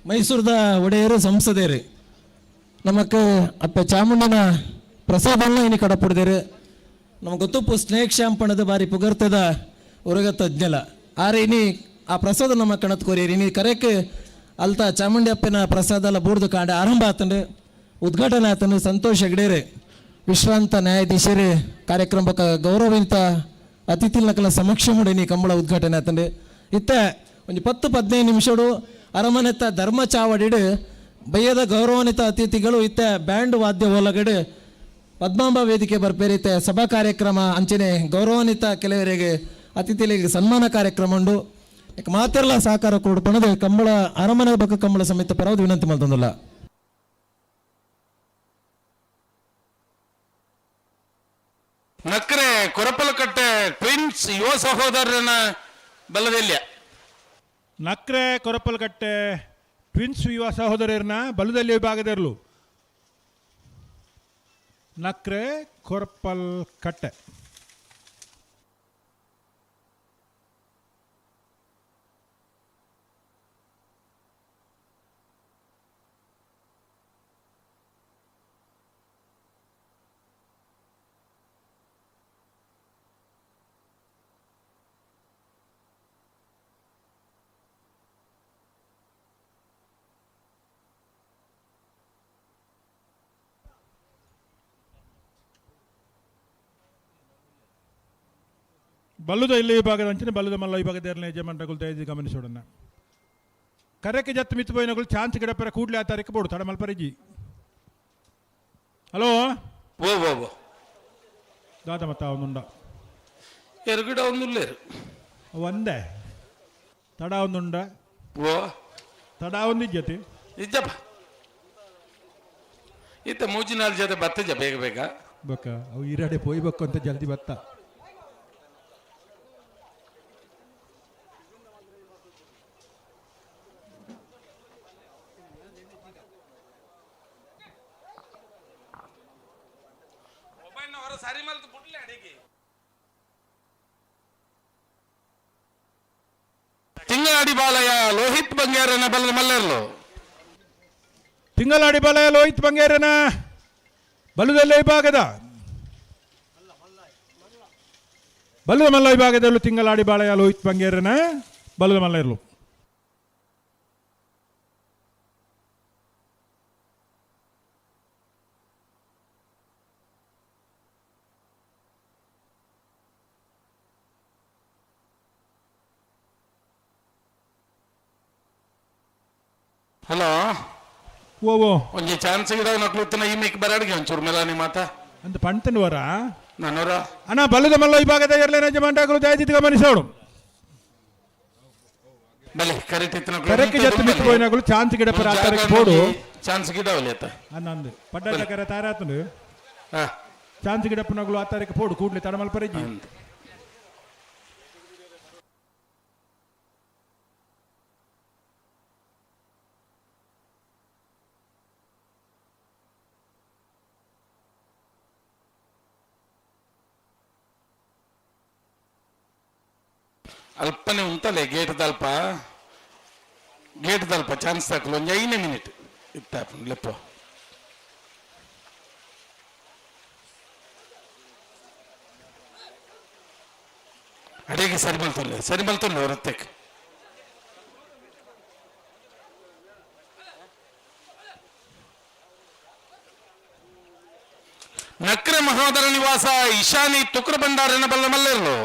ಮೈಸೂರದ ಒಡೆಯರು ಸಂಸದೇರು ನಮಕ್ ಅಪ್ಪೆ ಚಾಮುಂಡನ ಪ್ರಸಾದನ್ನ ಇನಿ ಕಡಪುಡ್ದೇರು. ನಮಗೆ ಗೊತ್ತುಪ್ಪು ಸ್ನೇಕ್ ಶ್ಯಾಂಪಣದ ಬಾರಿ ಪುಗರ್ತದ ಉರಗ ತಜ್ಞಲ ಆರೆ ಇನಿ ಆ ಪ್ರಸಾದ ನಮ್ಮ ಕಣತ್ ಕೊರಿಯರು. ಇನಿ ಕರೆಕ್ ಅಲ್ತ ಚಾಮುಂಡಿ ಅಪ್ಪನ ಪ್ರಸಾದ ಎಲ್ಲ ಬೂರ್ದು ಕಾಂಡೆ ಆರಂಭ ಆತಂಡು ಉದ್ಘಾಟನೆ ಆತಂಡು. ಸಂತೋಷ್ ಹೆಗ್ಡೇರು ವಿಶ್ರಾಂತ ನ್ಯಾಯಾಧೀಶರು ಕಾರ್ಯಕ್ರಮಕ್ಕೆ ಗೌರವಿತ ಅತಿಥಿನಕಲ ಸಮಕ್ಷ ನೀ ಕಂಬಳ ಉದ್ಘಾಟನೆ ಆತಂಡು. ಇತ್ತ ಒಂದು 10-15 ನಿಮಿಷಡು ಅರಮನೆತ ಧರ್ಮ ಚಾವಡಿಡು ಬಯ್ಯದ ಗೌರವಾನ್ವಿತ ಅತಿಥಿಗಳು ಇತ್ತ ಬ್ಯಾಂಡ್ ವಾದ್ಯ ಒಳಗಡೆ ಪದ್ಮಾಂಬ ವೇದಿಕೆ ಬರ್ಪೇರಿತೆ ಸಭಾ ಕಾರ್ಯಕ್ರಮ ಅಂಚನೆ ಗೌರವಾನ್ವಿತ ಕೆಲವರಿಗೆ ಅತಿಥಿಗಳಿಗೆ ಸನ್ಮಾನ ಕಾರ್ಯಕ್ರಮ ಉಂಡು. ಮಾತೆಲ್ಲ ಸಹಕಾರ ಕೊಡ್ಪಣದು ಕಂಬಳ ಅರಮನೆ ಬಕ್ಕ ಕಂಬಳ ಸಮೇತ ಪರವಾದ ವಿನಂತಿ ಮಾಡ್ತಂದಲ್ಲ. ನಕ್ರೆ ಕೊರಪಲಕಟ್ಟೆ ಟ್ವಿನ್ಸ್ ಯುವ ಸಹೋದರನ ಬಲದೆಲ್ಯ. ನಕ್ರೆ ಕೊರಪಲಕಟ್ಟೆ ಟ್ವಿನ್ಸ್ ಯುವ ಸಹೋದರರನ್ನ ಬಲದಲ್ಲಿ ವಿಭಾಗದಿರಲು. ನಕ್ರೆ ಕೊರಪಲ್ ಕಟ್ಟೆ. ಬಲ್ಲುದ ಇಲ್ಲಿ ವಿಭಾಗದ ಅಂಚಿನ ಬಲ್ಲುದ ಮಲ್ಲ ವಿಭಾಗದ ಎರಡನೇ ಯಜಮಾನರುಗಳು ದಯದಿ ಗಮನಿಸೋಣ. ಕರೆಕ್ಕೆ ಜತ್ತು ಮಿತ್ತು ಪೋಯಿನಗಳು ಚಾನ್ಸ್ ಗಿಡಪರ ಕೂಡಲೇ ಆ ತಾರೀಕು ಬೋಡು ತಡ ಮಲ್ಪರಿಜಿ. ಹಲೋ ಓ ಓ ಓ ದಾದ ಮತ್ತ ಅವನುಂಡ ಎರುಗಿಡ ಒಂದುಲ್ಲೇರು. ಒಂದೇ ತಡ ಒಂದುಂಡ. ಓ ತಡ ಒಂದಿಜ್ಜತಿ ಇಜ್ಜಪ್ಪ ಇತ್ತ ಮೂಜಿನಾಲ್ ಜೊತೆ ಬತ್ತಜ ಬೇಗ ಬೇಗ ಬಕ್ಕ ಅವು ಈರಾಡೆ ಪೋಯ್ಬೇಕು ಅಂತ ಜಲ್ದಿ ಬತ್ತ. ತಿಂಗಳಾಡಿ ಬಾಲಯ್ಯ ಲೋಹಿತ್ ಬಂಗೇರನ ಬಲ್ಲ ಮಲ್ಲೆರ್ಲು. ತಿಂಗಳಾಡಿ ಬಾಲಯ್ಯ ಲೋಹಿತ್ ಬಂಗೇರನ ಬಲುದಲ್ಲ ವಿಭಾಗದ ಬಲ್ಲದ ಮಲ್ಲ ವಿಭಾಗದಲ್ಲೂ ತಿಂಗಳಾಡಿ ಬಾಲಯ್ಯ ಲೋಹಿತ್ ಬಂಗೇರನ ಬಲ್ಲದ ಮಲ್ಲ ಇರಲು. ಹಲೋ ಓ ಓ ಒಂಜಿ ಚಾನ್ಸ್ ಗಿಡ ನಕ್ಲುತ್ತನ ಈ ಮೇಕ್ ಬರಾಡ್ಗೆ ಒಂಚೂರು ಮೇಲಾನಿ ಮಾತ ಅಂತ ಪಂತನವರ ನಾನೂರ ಅಣ್ಣ ಬಲ್ಲದ ಮಲ್ಲ ವಿಭಾಗದ ಎರಡನೇ ಯಜಮಾನರು ದಯದಿತ್ತು ಗಮನಿಸೋಡು. ಬಲೆ ಕರೆಕ್ಟ್ ಇತ್ತು. ಕರೆಕ್ಟ್ ಜತ್ತು ಮಿತ್ತು ಪೋಯಿನಗಳು ಚಾನ್ಸ್ ಗಿಡಪರ ಆ ತಾರೀಕು ಬೋಡು. ಚಾನ್ಸ್ ಗಿಡ ಒಲಿಯತ್ತ ಅನ್ನಂದು ಪಡ್ಡ ಕರೆ ತಾರಾತನು ಚಾನ್ಸ್ ಗಿಡಪ್ಪನಗಳು ಆ ತಾರೀಕು ಪೋಡು ಕೂಡ್ಲಿ ತಡಮಲ್ ಪರಿಜಿ. ಅಲ್ಪನೆ ಉಂಟಲೆ ಗೇಟ್ ದಲ್ಪ ಗೇಟ್ ದಲ್ಪ ಚಾನ್ಸ್ ತಾಕಲು ಒಂಜಿ 5 ಮಿನಿಟ್ ಇತ್ತ ಲೆಪ್ಪೋ. ಅಡಿಗೆ ಸರಿ ಮಲ್ತೊಲ್ಲೆ ಸರಿ ಮಲ್ತೊಲ್ಲೆ ಹೊರತೆಕ್. ನಕ್ರೆ ಮಹೋದರ ನಿವಾಸ ಇಶಾನಿ ತುಕ್ರ ಭಂಡಾರನ ಬಲ್ಲ ಮಲ್ಲೆರ್ಲು.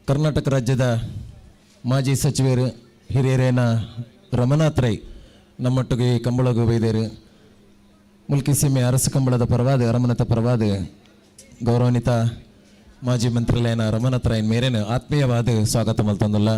ಕರ್ನಾಟಕ ರಾಜ್ಯದ ಮಾಜಿ ಸಚಿವರು ಹಿರಿಯರೇನ ರಮನಾಥ್ ರೈ ನಮ್ಮೊಟ್ಟಿಗೆ ಕಂಬಳಗು ಬೈದೇರು. ಮುಲ್ಕಿ ಸೀಮೆ ಅರಸು ಕಂಬಳದ ಪರವಾದ ಅರಮನತ ಪರವಾದ ಗೌರವಾನ್ವಿತ ಮಾಜಿ ಮಂತ್ರಿಲೇನ ರಮನಾಥ್ ರೈ ಮೇರೇನು ಆತ್ಮೀಯವಾದ ಸ್ವಾಗತ ಮಲ್ತಂದಲ್ಲ.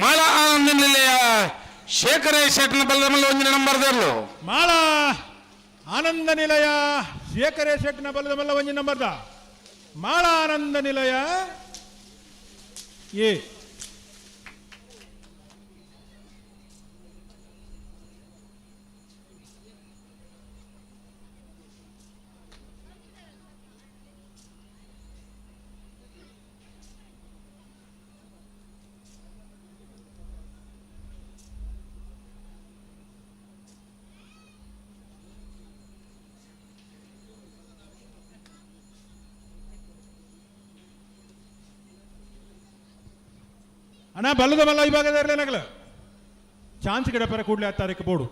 ಮಾಳ ಆನಂದ ನಿಲಯ ಶೇಖರ ಶೆಟ್ನ ಬಲ್ಲಮಲ್ಲ ಒಂದಿನ ನಂಬರ್ ದೇರ್ಲು. ಮಾಳ ಆನಂದ ನಿಲಯ ಶೇಖರ ಶೆಟ್ನ ಬಲ್ಲದಮಲ್ಲ ಒಂಜಿ ನಂಬರ್ದ ಮಾಳ ಆನಂದ ನಿಲಯ ಎ. ಅಣ್ಣ ಬಲ್ಲದ ಮಲ್ಲ ಇವಾಗ ಇರಲೇನಾಗಲ್ಲ ಚಾನ್ಸ್ ಗಿಡಪರ ಕೂಡಲೇ ಆ ತಾರೀಕು ಬೋರ್ಡು.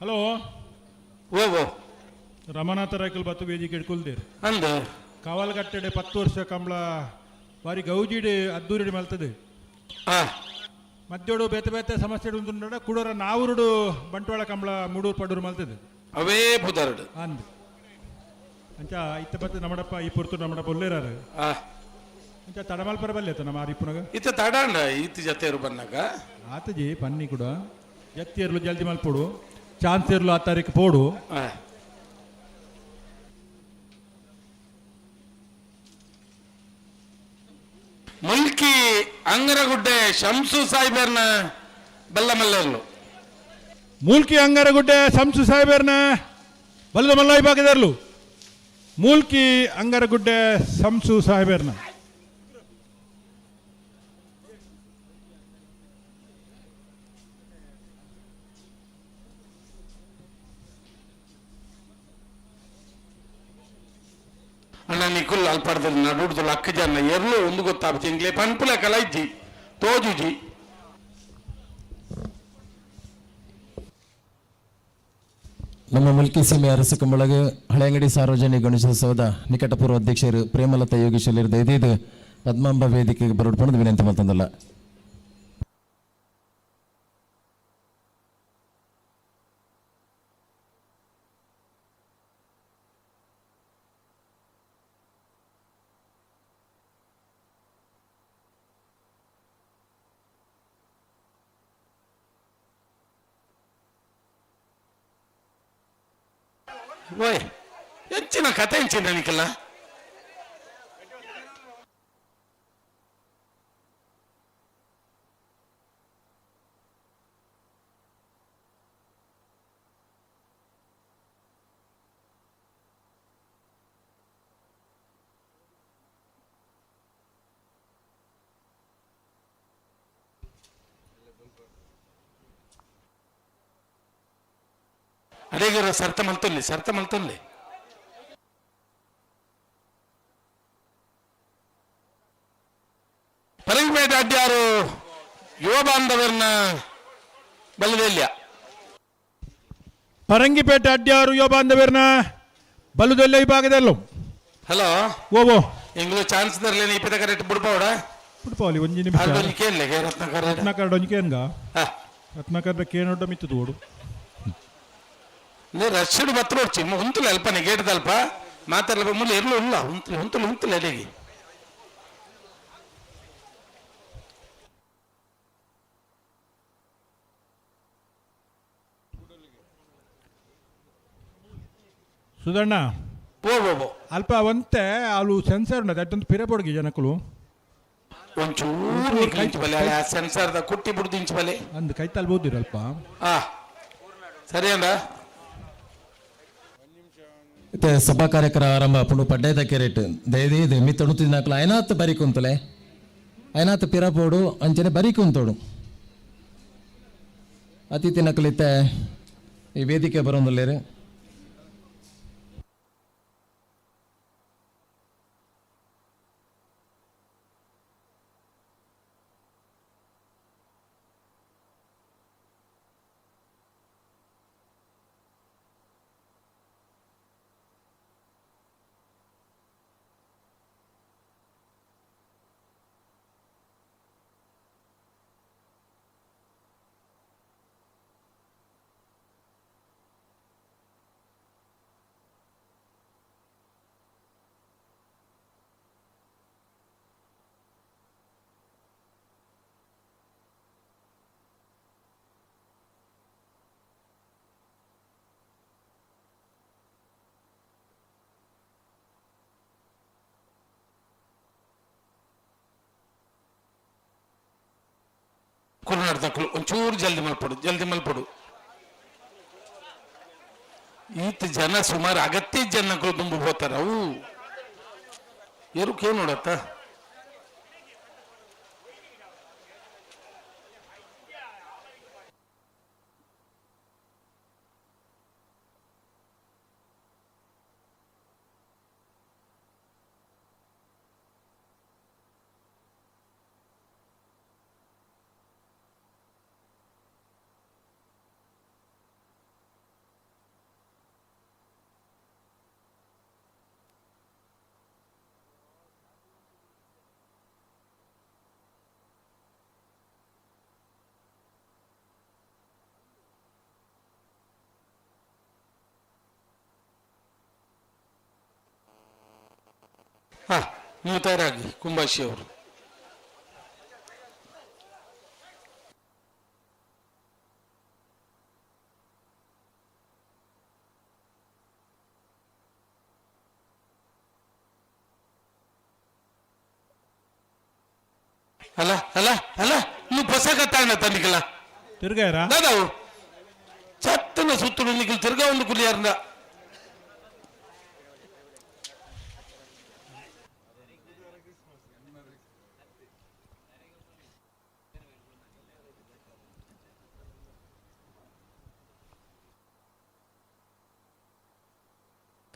ಹಲೋ. ಓ ರಮನಾಥ ರಾಯ್ಕಲ್ ಬತ್ತು ವೇದಿಕೆ ಕುಲ್ದೇರ್. ಅಂದ. ಕಾವಲ್ಗಟ್ಟೆಡೆ 10 ವರ್ಷ ಕಂಬಳ ಬಾರಿ ಗೌಜಿಡ್ ಅದ್ದೂರಿಡ್ ಮಲ್ತದೆ. ಮಧ್ಯೋಡು ಬೇತೆ ಬೇತೆ ಸಮಸ್ಯೆ ಉಂಟು ಕುಡೋರ ನಾವೂರುಡು ಬಂಟ್ವಾಳ ಕಂಬಳ ಮೂಡೂರು ಪಡೂರು ಮಲ್ತದೆ. ಅವೇ ಪುದರ್ಡು ಅಂದ್ ಅಂಚ ಇತ್ತ ಬತ್ತ ನಮ್ಮಡಪ್ಪ ಈ ಪುರ್ತು ನಮ್ಮಡಪ್ಪ ಉಲ್ಲೇರಾರು. ಅಂಚ ತಡಮಲ್ಪರ ಬಲ್ಲೆ ನಮ್ಮ ಆರಿಪ್ಪುನಗ ಇತ್ತ ತಡಾಂಡ ಈತ ಜತೆಯರು ಬನ್ನಾಗ ಆತಜಿ ಪನ್ನಿ ಕೂಡ ಜತ್ತಿಯರ್ಲು ಜಲ್ದಿ ಮಲ್ಪೋಡು ಚಾನ್ಸ್ ಇರ್ಲು ಆ ತಾರೀಕು ಪೋಡು. ಮುಲ್ಕಿ ಅಂಗರಗುಡ್ಡೆ ಶಂಸು ಸಾಹೇಬರ್ನ ಬಲ್ಲಮಲ್ಲರ್ಲು. ಮೂಲ್ಕಿ ಅಂಗರಗುಡ್ಡೆ ಶಂಸು ಸಾಹೇಬರ್ನ ಬಲ್ಲದ ಮಲ್ಲ ವಿಭಾಗದರ್ಲು. ಮೂಲ್ಕಿ ಅಂಗರಗುಡ್ಡೆ ಶಂಸು ಸಾಹೇಬರ್ನ ಅಣ್ಣ ನಿಕುಲ್ ಅಲ್ಪಡ್ದಲ್ಲಿ ನಡುಡ್ದು ಲಕ್ಕ ಜನ ಎರ್ಲು ಒಂದು ಗೊತ್ತಾಪ ಇಂಗ್ಲೆ ಪನ್ಪುಲ ಕಲೈಜಿ ತೋಜುಜಿ. ನಮ್ಮ ಮುಲ್ಕಿ ಸೀಮೆ ಅರಸು ಕಂಬಳಗ ಹಳೆಯಂಗಡಿ ಸಾರ್ವಜನಿಕ ಗಣೇಶೋತ್ಸವದ ನಿಕಟಪೂರ್ವ ಅಧ್ಯಕ್ಷರು ಪ್ರೇಮಲತಾ ಯೋಗೇಶ್ವರ ದಯದೀದು ಪದ್ಮಾಂಬ ವೇದಿಕೆಗೆ ಬರೋಡ್ಪಣದ ವಿನಂತಿ ಮತ್ತೊಂದಲ್ಲ. ಓಯ್ ಹೆಚ್ಚಿನ ಕತೆ ಹೆಂಚಿನ ನಿಕಲ್ಲ ಅಡೇಗರ ಸರ್ತ ಮಲ್ತೊಲ್ಲಿ ಸರ್ತ ಮಲ್ತೊಲ್ಲಿ. ಪರಂಗಿಪೇಟೆ ಅಡ್ಯಾರು ಯುವ ಬಾಂಧವರ್ನ ಬಲ್ಲದೆಲ್ಯ. ಪರಂಗಿಪೇಟೆ ಅಡ್ಯಾರು ಯುವ ಬಾಂಧವರ್ನ ಬಲ್ಲದೆಲ್ಲ ವಿಭಾಗದಲ್ಲೂ. ಹಲೋ ಓವೋ ಎಂಗ್ಲು ಚಾನ್ಸ್ ದರ್ಲೇನೆ ಇಪ್ಪತ್ತ ಕರೆಕ್ಟ್ ಬಿಡ್ಪಾವಡ ಬಿಡ್ಪಾವಲಿ ಒಂಜಿ ನಿಮಿಷ. ಒಂಜಿ ಕೇನ್ಲೆ ರತ್ನಾಕರ್ ರತ್ನಾಕರ್ ಒಂಜಿ ಕೇನ್ಗ ರತ್ನಾಕರ್ ಕೇನೊಡ್ಡ ಮಿತ್ತು ತೋಡು. ನೇ ರಶ್ಡ್ ಬತ್ರ ಹೊಡ್ಚಿ ಹುಂತುಲೆ ಅಲ್ಪನೆ ಗೇಟ್ ದಲ್ಪ ಮಾತಾಡಲ್ಪ ಮುಲ್ಲ ಇರ್ಲು ಇಲ್ಲ ಹುಂತುಲೆ ಹುಂತುಲೆ ಹುಂತುಲೆ ಅಲ್ಲಿಗೆ. ಸುಧಣ್ಣ ಓ ಓ ಅಲ್ಪ ಒಂತೆ ಅಲ್ಲೂ ಸೆನ್ಸರ್ ಉಂಟು ಅಟ್ಟೊಂದು ಪಿರ ಪೊಡ್ಗಿ ಜನಕ್ಕಲು ಒಂಚೂರು ನಿಕ್ಲಿಂಚು ಬಲೆ ಆ ಸೆನ್ಸರ್ದ ಕುಟ್ಟಿ ಬಿಡ್ದು ಇಂಚು ಬಲೆ ಅಂದ್ ಕೈ ತಲ್ಬೋದಿರ ಅಲ್ಪ. ಸರಿ ಅಂದ. ಇತ್ತೆ ಸಭಾ ಕಾರ್ಯಕ್ರಮ ಆರಂಭ ಪುಂಡು ಪಡ್ಡಾಯ್ದ ಕೆರೆಟ್ ದಯದೀದು ಮಿತ್ತೊಣು ತಿನ್ನಾಕಲು ಐನಾತ್ ಬರಿ ಕುಂತಲೆ ಐನಾತ್ ಪಿರಪೋಡು ಅಂಚನೆ ಬರಿ ಕುಂತೋಡು ಅತಿಥಿ ನಕಲಿತ್ತೆ ಈ ವೇದಿಕೆ ಬರೋಂದುಲ್ಲೇರು. ಕುರುನಾಡ್ದಕ್ಕಲು ಒಂಚೂರು ಜಲ್ದಿ ಮಲ್ಪಡು ಜಲ್ದಿ ಮಲ್ಪಡು. ಈತ ಜನ ಸುಮಾರು ಅಗತ್ಯ ಜನಗಳು ತುಂಬು ಹೋತಾರ ಅವು ಏರುಕೇ ನೋಡತ್ತ. ನೀವು ತಯಾರಾಗಿ ಕುಂಬಾಶಿ ಅವರು. ಅಲ್ಲ ಅಲ್ಲ ಅಲ್ಲ, ನೀವು ಪೊಸಕತ್ತಾಣ ತನ್ನಿಕಲ್ಲ ತಿರ್ಗಾರ ದಾದಾವು ಚತ್ತನ ಸುತ್ತಲು ನಿಖಲ್ ತಿರ್ಗಾ ಒಂದು ಕುಲಿಯಾರ್ನ.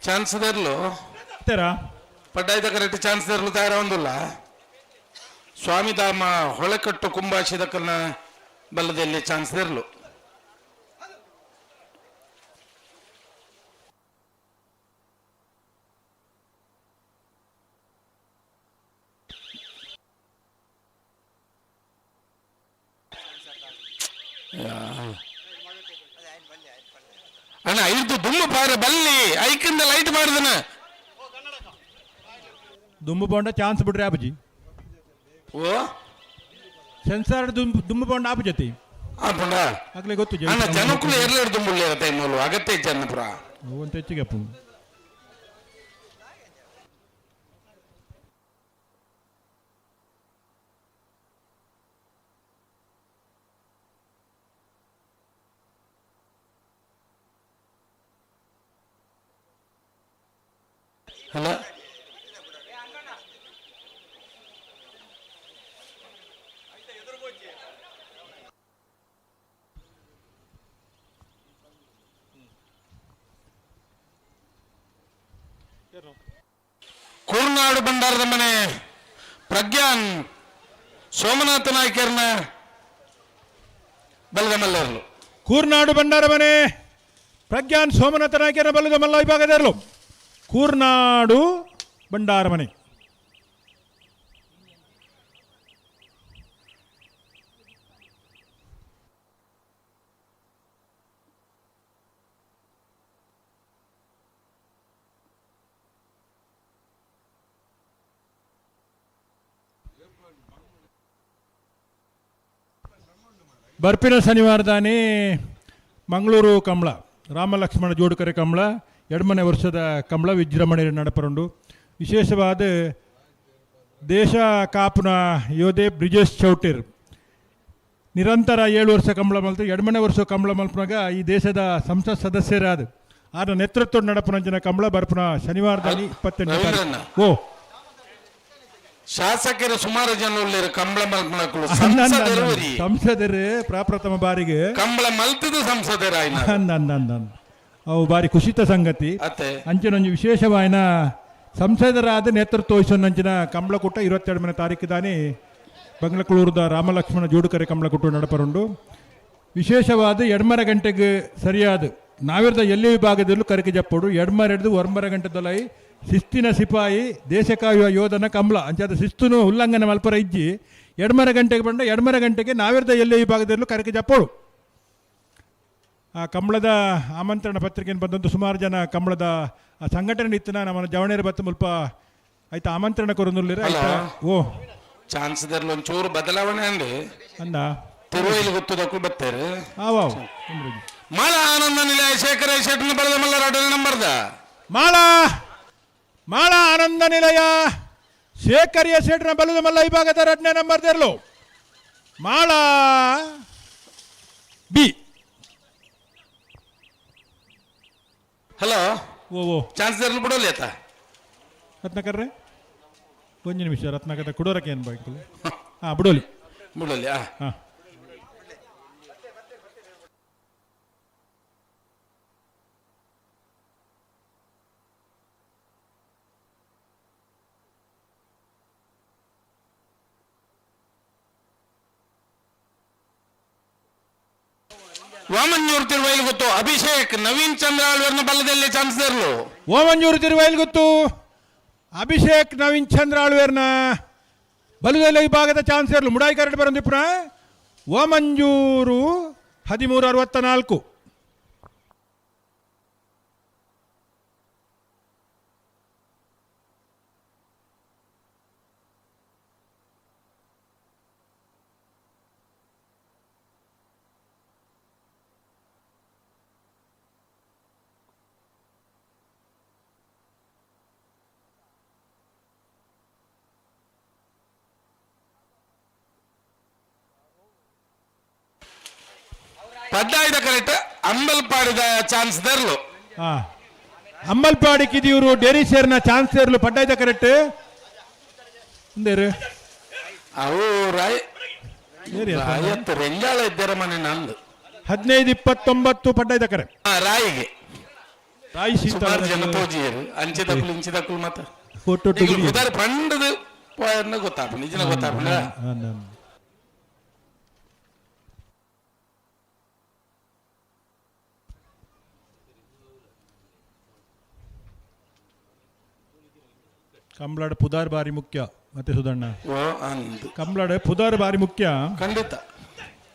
ಚಾನ್ಸ್ ದೇರ್ಲು ಪಡ್ಡಾಯ್ದ ಕರೆಕ್ಟ್ ಚಾನ್ಸ್ ದೇರ್ಲು ತಯಾರ ಸ್ವಾಮಿಧಾಮ ಹೊಳಕಟ್ಟು ಕುಂಬಾಶಿದಕ್ಕನ್ನ ಬಲ್ಲದಲ್ಲಿ ಚಾನ್ಸ್ ದೇರ್ಲು. ಅಣ್ಣ ಐದು ದುಮ್ಮು ಪಾರ ಬಲ್ಲಿ ಐಕಿಂದ ಲೈಟ್ ಮಾಡಿದನ ದುಮ್ಮು ಬೋಂಡ ಚಾನ್ಸ್ ಬಿಡ್ರಿ ಆಪುಜಿ. ಓ ಸೆನ್ಸಾರ್ ದುಂಬು ದುಮ್ಮು ಬೋಂಡ ಆಪುಜತಿ ಆಪುಂಡ ಆಗ್ಲೇ ಗೊತ್ತು. ಅಣ್ಣ ಜನಕ್ಕೂ ಎರ್ಲೇರು ದುಂಬುಳ್ಳಿ ಟೈಮಲ್ಲಿ ಅಗತ್ಯ ಜನಪುರ ಅಂತ ಹೆಚ್ಚಿಗೆ ಅಪ್ಪು. ಅಲ್ಲ ಕೂರ್ನಾಡು ಭಂಡಾರದ ಮನೆ ಪ್ರಜ್ಞಾನ್ ಸೋಮನಾಥ ನಾಯ್ಕರ್ನ ಬಲದ ಮಲ್ಲರ್ಲು. ಕೂರ್ನಾಡು ಭಂಡಾರ ಮನೆ ಪ್ರಜ್ಞಾನ್ ಸೋಮನಾಥ ನಾಯ್ಕರ್ನ ಬಲದ ಮಲ್ಲ ವಿಭಾಗದಲ್ಲೂ ಕೂರ್ನಾಡು ಭಂಡಾರ ಮನೆ. ಬರ್ಪಿನ ಶನಿವಾರದಾನೆ ಮಂಗಳೂರು ಕಂಬಳ ರಾಮಲಕ್ಷ್ಮಣ ಜೋಡುಕರೆ ಕಂಬಳ ಎಡ್ಮನೆ ವರ್ಷದ ಕಂಬಳ ವಿಜೃಂಭಣೆ ನಡಪರುಂಡು. ವಿಶೇಷವಾದ ದೇಶ ಕಾಪುನ ಯೋಧೆ ಬ್ರಿಜೇಶ್ ಚೌಟೇರ್ ನಿರಂತರ 7 ವರ್ಷ ಕಂಬಳ ಮಲ್ತು ಎಡ್ಮನೆ ವರ್ಷ ಕಂಬಳ ಮಲ್ಪನಾಗ ಈ ದೇಶದ ಸಂಸತ್ ಸದಸ್ಯರಾದ ಆದ ನೇತೃತ್ವ ನಡಪುನಂಚಿನ ಕಂಬಳ ಬರ್ಪುನ ಶನಿವಾರದಲ್ಲಿ 28 ರವೀಂದ್ರಣ್ಣ. ಓ ಶಾಸಕರು ಸುಮಾರು ಜನ ಉಳ್ಳೇರು ಕಂಬಳ ಮಲ್ಪನಕ್ಕಳು ಸಂಸದರು ಸಂಸದರು ಪ್ರಾಪ್ರಥಮ ಬಾರಿಗೆ ಕಂಬಳ ಮಲ್ತದ ಸಂಸದರಾಯ್ನ ಅವು ಬಾರಿ ಖುಷಿತ ಸಂಗತಿ. ಅತ್ತೆ. ಅಂಚಿನೊಂಜಿ ವಿಶೇಷವಾಯಿನ ಸಂಸದರಾದ ನೇತೃತ್ವ ವಹಿಸೊಂದಂಚಿನ ಕಂಬಳಕೂಟ 22ನೇ ತಾರೀಕು ದಾನಿ ಬಂಗ್ಲಕುಳೂರದ ರಾಮಲಕ್ಷ್ಮಣ ಜೋಡುಕರೆ ಕಂಬಳಕೂಟ ನಡಪರುಂಡು. ವಿಶೇಷವಾದ ಎಡ್ಮರ ಗಂಟೆಗೆ ಸರಿಯಾದ ನಾವಿರದ ಎಲ್ಲಿ ವಿಭಾಗದಲ್ಲೂ ಕರಕೆ ಜಪ್ಪೋಡು ಎಡ್ಮರ ಹಿಡಿದು ಒಂಬರ ಗಂಟೆ ದೊಲೈ ಶಿಸ್ತಿನ ಸಿಪಾಯಿ ದೇಶ ಕಾಯುವ ಯೋಧನ ಕಂಬಳ ಅಂಚಾದ ಶಿಸ್ತುನು ಉಲ್ಲಂಘನೆ ಮಲ್ಪರ ಇಜ್ಜಿ ಎಡ್ಮರ ಗಂಟೆಗೆ ಬಂದ ಎಡ್ಮರ ಗಂಟೆಗೆ ನಾವಿರದ ಎಲ್ಲಿ ವಿಭಾಗದಲ್ಲೂ ಕರಕೆ ಜಪ್ಪೋಡು. ಆ ಕಂಬಳದ ಆಮಂತ್ರಣ ಪತ್ರಿಕೆಯನ್ನು ಬಂದಂತು ಸುಮಾರು ಜನ ಕಂಬಳದ ಆ ಸಂಘಟನೆ ಇತ್ತಿನ ನಮ್ಮ ಜವಣೇರು ಬತ್ತು ಮುಲ್ಪ ಆಯ್ತಾ ಆಮಂತ್ರಣ ಕೊರೊಂದುಲ್ಲೆರ್ ಆಯ್ತಾ? ಓ ಚಾನ್ಸ್ ಒಂಚೂರು ಬದಲಾವಣೆ ಅಂడి ಅಂದ ತಿರುವೈಲು ಗೊತ್ತದಕ್ಕೂ ಬತ್ತಾರೆ. ಆವಾವ್. ಮಾಳ ಆನಂದ ನಿಲಯ ಶೇಖರ ಶೆಟ್ಟನ ಬಲದ ಮಲ್ಲರ ನಂಬರ್ದ ಮಾಳ ಮಾಳ ಆನಂದ ನಿಲಯ ಶೇಖರಿಯ ಶೆಟ್ಟನ ಬಲದ ಮಲ್ಲ ವಿಭಾಗದ 2ನೇ ನಂಬರ್ ತೆರಲು ಮಾಳ ಬಿ. ಹಲೋ ಓ ಓ ಚಾನ್ಸ್ ತೆರಲು ಬಿಡೋಲಿ ಆತ ರತ್ನಾಕರ್ರೆ ಒಂದು ನಿಮಿಷ ರತ್ನಾಕರ ಕುಡೋರಕ್ಕೆ ಏನು ಬೇಕು? ಹಾಂ ಬಿಡೋಲಿ ಬಿಡೋಲಿ. ಹಾಂ ವಾಮಂಜೂರು ತಿರುವೈಲು ಗೊತ್ತು ಅಭಿಷೇಕ್ ನವೀನ್ ಚಂದ್ರ ಆಳ್ವರ್ನ ಬಲದಲ್ಲಿ ಚಾನ್ಸ್ ತೆರಲು. ಓಮಂಜೂರು ತಿರುವೈಲು ಗೊತ್ತು ಅಭಿಷೇಕ್ ನವೀನ್ ಚಂದ್ರ ಆಳ್ವೇರ್ನ ಬಲದಲ್ಲಿ ವಿಭಾಗದ ಚಾನ್ಸ್ ಇರಲು ಮುಡಾಯಿ ಕರಡು ಬರಂದಿಪ್ಪುನ ಓಮಂಜೂರು 1364. ಪಡ್ಡಾಯಿದ correct ಅಂಬಲ್ಪಾಡಿದ chance ದರ್ಲು. ಹಾ, ಅಂಬಲ್ಪಾಡಿ ಕಿದಿಯೂರು ಡೇರಿ ಶೇರ್ನ ಚಾನ್ಸ್ ಇರಲು ಪಡ್ಡಾಯ್ದ ಕರೆಕ್ಟ್ ಅಂದೇರು. ಅವು ರಾಯ್ ಏರಿ ಅಪ್ಪ. ರಾಯತ್ ರೆಂಜಾಳ ಇದ್ದಾರ ಮನೆ ನಂದು. 15:29 ಪಡ್ಡಾಯ್ದ ಕರೆ. ರಾಯಿಗೆ ರಾಯಿ ಶೀತಲ ಸುಮಾರು ಜನ ತೋಜಿಯರು ಅಂಚಿದಕ್ಕಲು ಇಂಚಿದಕ್ಕಲು ಮತ್ತ ಫೋಟೋ. ಉದಾರ ಪಂಡದ ಗೊತ್ತಾಪ ನಿಜನ ಗೊತ್ತಾಪಂಡ. ಕಂಬ್ಳಾಡ್ ಪುದಾರ್ ಬಾರಿ ಮುಖ್ಯ ಮತ್ತೆ ಸುಧಣ್ಣ. ಓ ಅಂದು. ಕಂಬ್ಳಾಡ್ ಪುದಾರ್ ಬಾರಿ ಮುಖ್ಯ. ಖಂಡಿತ.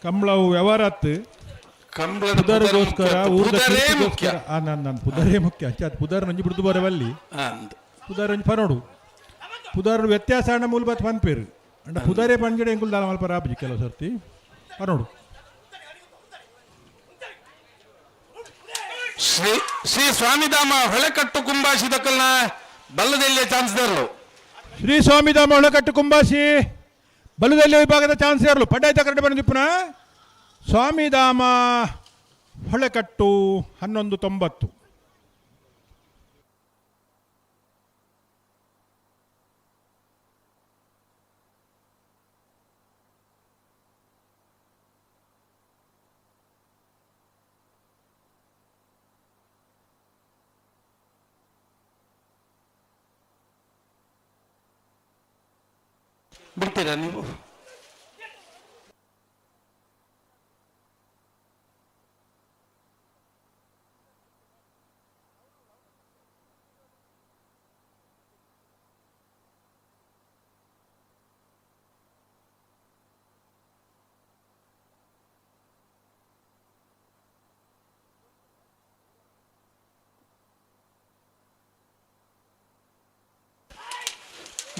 ಕಂಬ್ಳವು ವ್ಯವಹಾರ ಆತ್. ಕಂಬ್ಳದ ಪುದರ್ಗೋಸ್ಕರ ಪುದರ್ ಊರ್ದ ಪುದರೇ ಕೀರ್ತಿಗೋಸ್ಕರ. ಮುಖ್ಯ. ನಾನು ನಾನು ಪುದರೇ ಮುಖ್ಯ. ಅಂಚೆ ಅದು ಪುದರ್ ನಂಜಿ ಬಿಡ್ದು ಬರವಲ್ಲಿ. ಅಂದು. ಪುದರ್ ಒಂಜಿ ಪನೋಡು ಪುದರ್ ವ್ಯತ್ಯಾಸ ಅಣ್ಣ ಮೂಲ ಬತ್ ಪನ್ಪೇರು ಅಂಡ ಪುದರೇ ಪಂಜಡೆ ಎಂಕುಲ್ ದಾಲ ಮಲ್ಪ ರಾಬಜಿ ಕೆಲವು ಸರ್ತಿ ಪನೋಡು. ಶ್ರೀ ಶ್ರೀ ಸ್ವಾಮಿಧಾಮ ಹೊಳೆಕಟ್ಟು ಕುಂಬಾಶಿ ದಕ್ಕಲ್ನ ಬಲ್ಲದೆಲ್ಲಿಯ ಚಾನ್ಸ್ ದರ್ಲು. ಶ್ರೀ ಸ್ವಾಮಿಧಾಮ ಹೊಳೆಕಟ್ಟು ಕುಂಬಾಶಿ ಬಲುದೆಲ್ಲಿ ವಿಭಾಗದ ಚಾನ್ಸ್ ಇರಲು ಪಡ್ಡಾಯ್ತ ಕರೆಕ್ಟ್ ಬಂದಿಪ್ಪುನ. ಸ್ವಾಮಿಧಾಮ ಹೊಳೆಕಟ್ಟು 11:90. ಬಿಡ್ತೀರಾ ನೀವು?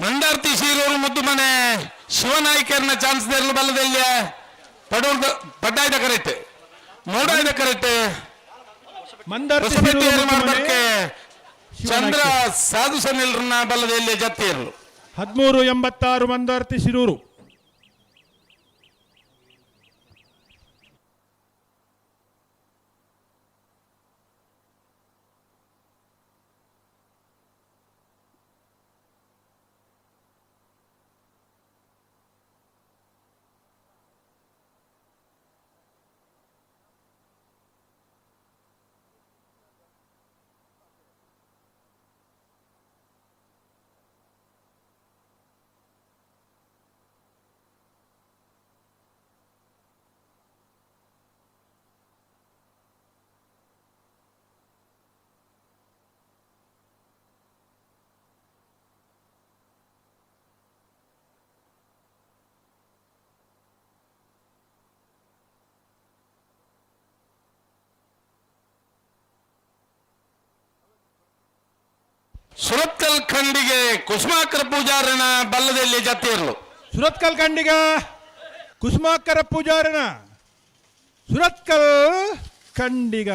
ಮಂದಾರ್ತಿ ಶೀರೂರು ಮುದ್ದು ಮನೆ ಶಿವನಾಯ್ಕರ್ನ ಚಾನ್ಸ್ ದೇರ್ಲು ಬಲ್ಲದೆಲ್ಲಿಯ ಪಡೋರ್ದ ಪಡ್ಡಾಯ್ದ ಕರೆಕ್ಟ್ ಮೋಡಾಯ್ದ ಕರೆಕ್ಟ್. ಮಂದಾರ್ತಿ ಹೊಸಪೇಟೆ ಶೀರೂರು ಮುದ್ದು ಮನೆ ಮಾಡ್ಬರ್ಕೆ ಚಂದ್ರ ಸಾಧು ಸನಿಲ್ರನ್ನ ಬಲ್ಲದೆಲ್ಲಿಯ ಜತ್ತಿಯರ್ಲು. 13:86 ಮಂದಾರ್ತಿ ಶಿರೂರು. ಸುರತ್ಕಲ್ ಖಂಡಿಗೆ ಕುಸುಮಾಕರ ಪೂಜಾರನ ಬಲ್ಲದಲ್ಲಿ ಜತ್ತಿಯರ್ಲು. ಸುರತ್ಕಲ್ ಖಂಡಿಗ ಕುಸುಮಾಕರ ಪೂಜಾರನ ಸುರತ್ಕಲ್ ಖಂಡಿಗ.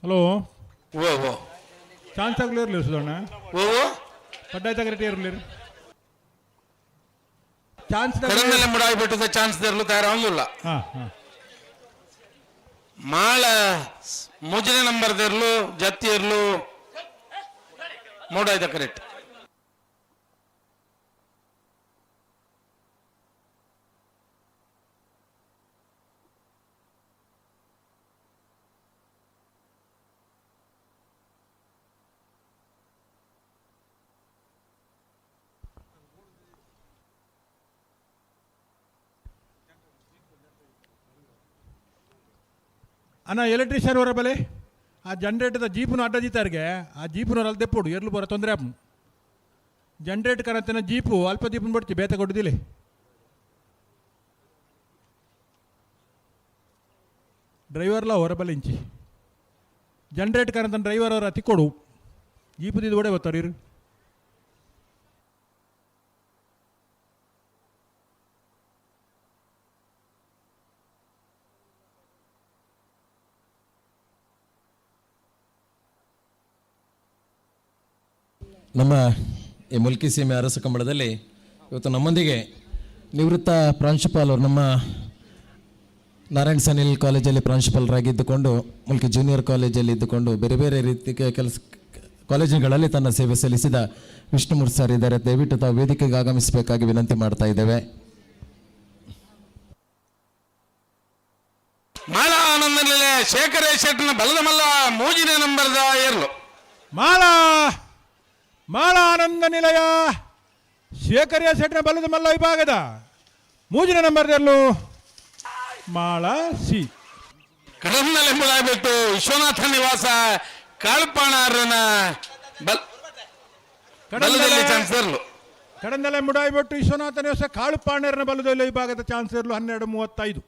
ಹಲೋ. ಓ ಓ. ಚಾನ್ಸ್ ಆಗಲಿ ಇರಲಿ ಸುಧಣ್ಣ. ಓ ಓ. ಪಡ್ಡಾಯ ತಗರಟಿ ಇರಲಿ ಚಾನ್ಸ್. ಕಡಮೇಲೆ ಮುಡಾಯಿ ಬಿಟ್ಟದ ಚಾನ್ಸ್ ಇರಲು ತಯಾರಾಗಿಲ್ಲ. ಹಾಂ ಹಾಂ. ಮಾಳ ಮೂಜನೇ ನಂಬರ್ ದೇರ್ಲು ಜತ್ತಿಯರ್ಲು ಮೂಡಾಯ್ದ ಕರೆಕ್ಟ್. ಅಣ್ಣ ಎಲೆಕ್ಟ್ರಿಷಿಯನ್ ಅವರ ಬಲೆ ಆ ಜನ್ರೇಟರ್ದ ಜೀಪುನ ಅಡ್ಡ ಆ ಜೀಪುನವ್ರು ಅಲ್ಲಿ ದೆಪ್ಪೋಡು ಎರ್ಲು ಬರೋ ತೊಂದರೆ ಆಪು ಜನ್ರೇಟ್ ಕರತನ ಜೀಪು ಅಲ್ಪ ದೀಪನ ಬಿಡ್ತಿ ಬೇತ ಕೊಡ್ದಿಲ್ಲ. ಡ್ರೈವರ್ಲ ಹೊರಬಲೆ ಇಂಚಿ ಜನ್ರೇಟ್ ಕರಂತನ ಡ್ರೈವರ್ ಅವರ ತಿಕ್ಕೊಡು ಜೀಪು ದಿದ್ದು ಓಡೆ ಬರ್ತಾರೆ ಇರು. ನಮ್ಮ ಈ ಮುಲ್ಕಿ ಸೀಮೆ ಅರಸು ಕಂಬಳದಲ್ಲಿ ಇವತ್ತು ನಮ್ಮೊಂದಿಗೆ ನಿವೃತ್ತ ಪ್ರಾಂಶುಪಾಲರು, ನಮ್ಮ ನಾರಾಯಣ್ ಸನಿಲ್ ಕಾಲೇಜಲ್ಲಿ ಪ್ರಾಂಶುಪಾಲರಾಗಿದ್ದುಕೊಂಡು, ಮುಲ್ಕಿ ಜೂನಿಯರ್ ಕಾಲೇಜಲ್ಲಿ ಇದ್ದುಕೊಂಡು ಬೇರೆ ಬೇರೆ ರೀತಿಯ ಕೆಲಸ ಕಾಲೇಜುಗಳಲ್ಲಿ ತನ್ನ ಸೇವೆ ಸಲ್ಲಿಸಿದ ವಿಷ್ಣುಮೂರ್ತಿ ಸರ್ ಇದ್ದಾರೆ. ದಯವಿಟ್ಟು ತಾವು ವೇದಿಕೆಗೆ ಆಗಮಿಸಬೇಕಾಗಿ ವಿನಂತಿ ಮಾಡ್ತಾ ಇದ್ದೇವೆ. ಮಾಳಾ ಆನಂದನಿಲೆ ಶೇಖರ ಶೆಟ್ಟನ ಬಲದ ಮಲ್ಲ ಮೂಜಿನ ನಂಬರ್ದ ಏರ್ಲು. ಮಾಳಾ ಮಾಳಾ ಆನಂದ ನಿಲಯ ಶೇಖರಿಯ ಶೆಟ್ಟನ ಬಲದ ಮಲ್ಲ ವಿಭಾಗದ ಮೂಜಿನ ನಂಬರ್ದಲ್ಲೂ ಮಾಳಾ ಸಿ. ಕಡಂದಲೆ ಮುಳಾಬಿಟ್ಟು ವಿಶ್ವನಾಥ ನಿವಾಸ ಕಾಳುಪಾಣಾರನ ಬಲದಲ್ಲಿ ಚಾನ್ಸರ್ಲು. ಕಡಂದಲೆ ಮುಡಾಯಿಬಿಟ್ಟು ವಿಶ್ವನಾಥ ನಿವಾಸ ಕಾಳುಪಾಣರನ ಬಲದಲ್ಲಿ ವಿಭಾಗದ ಚಾನ್ಸರ್ಲು 12:35.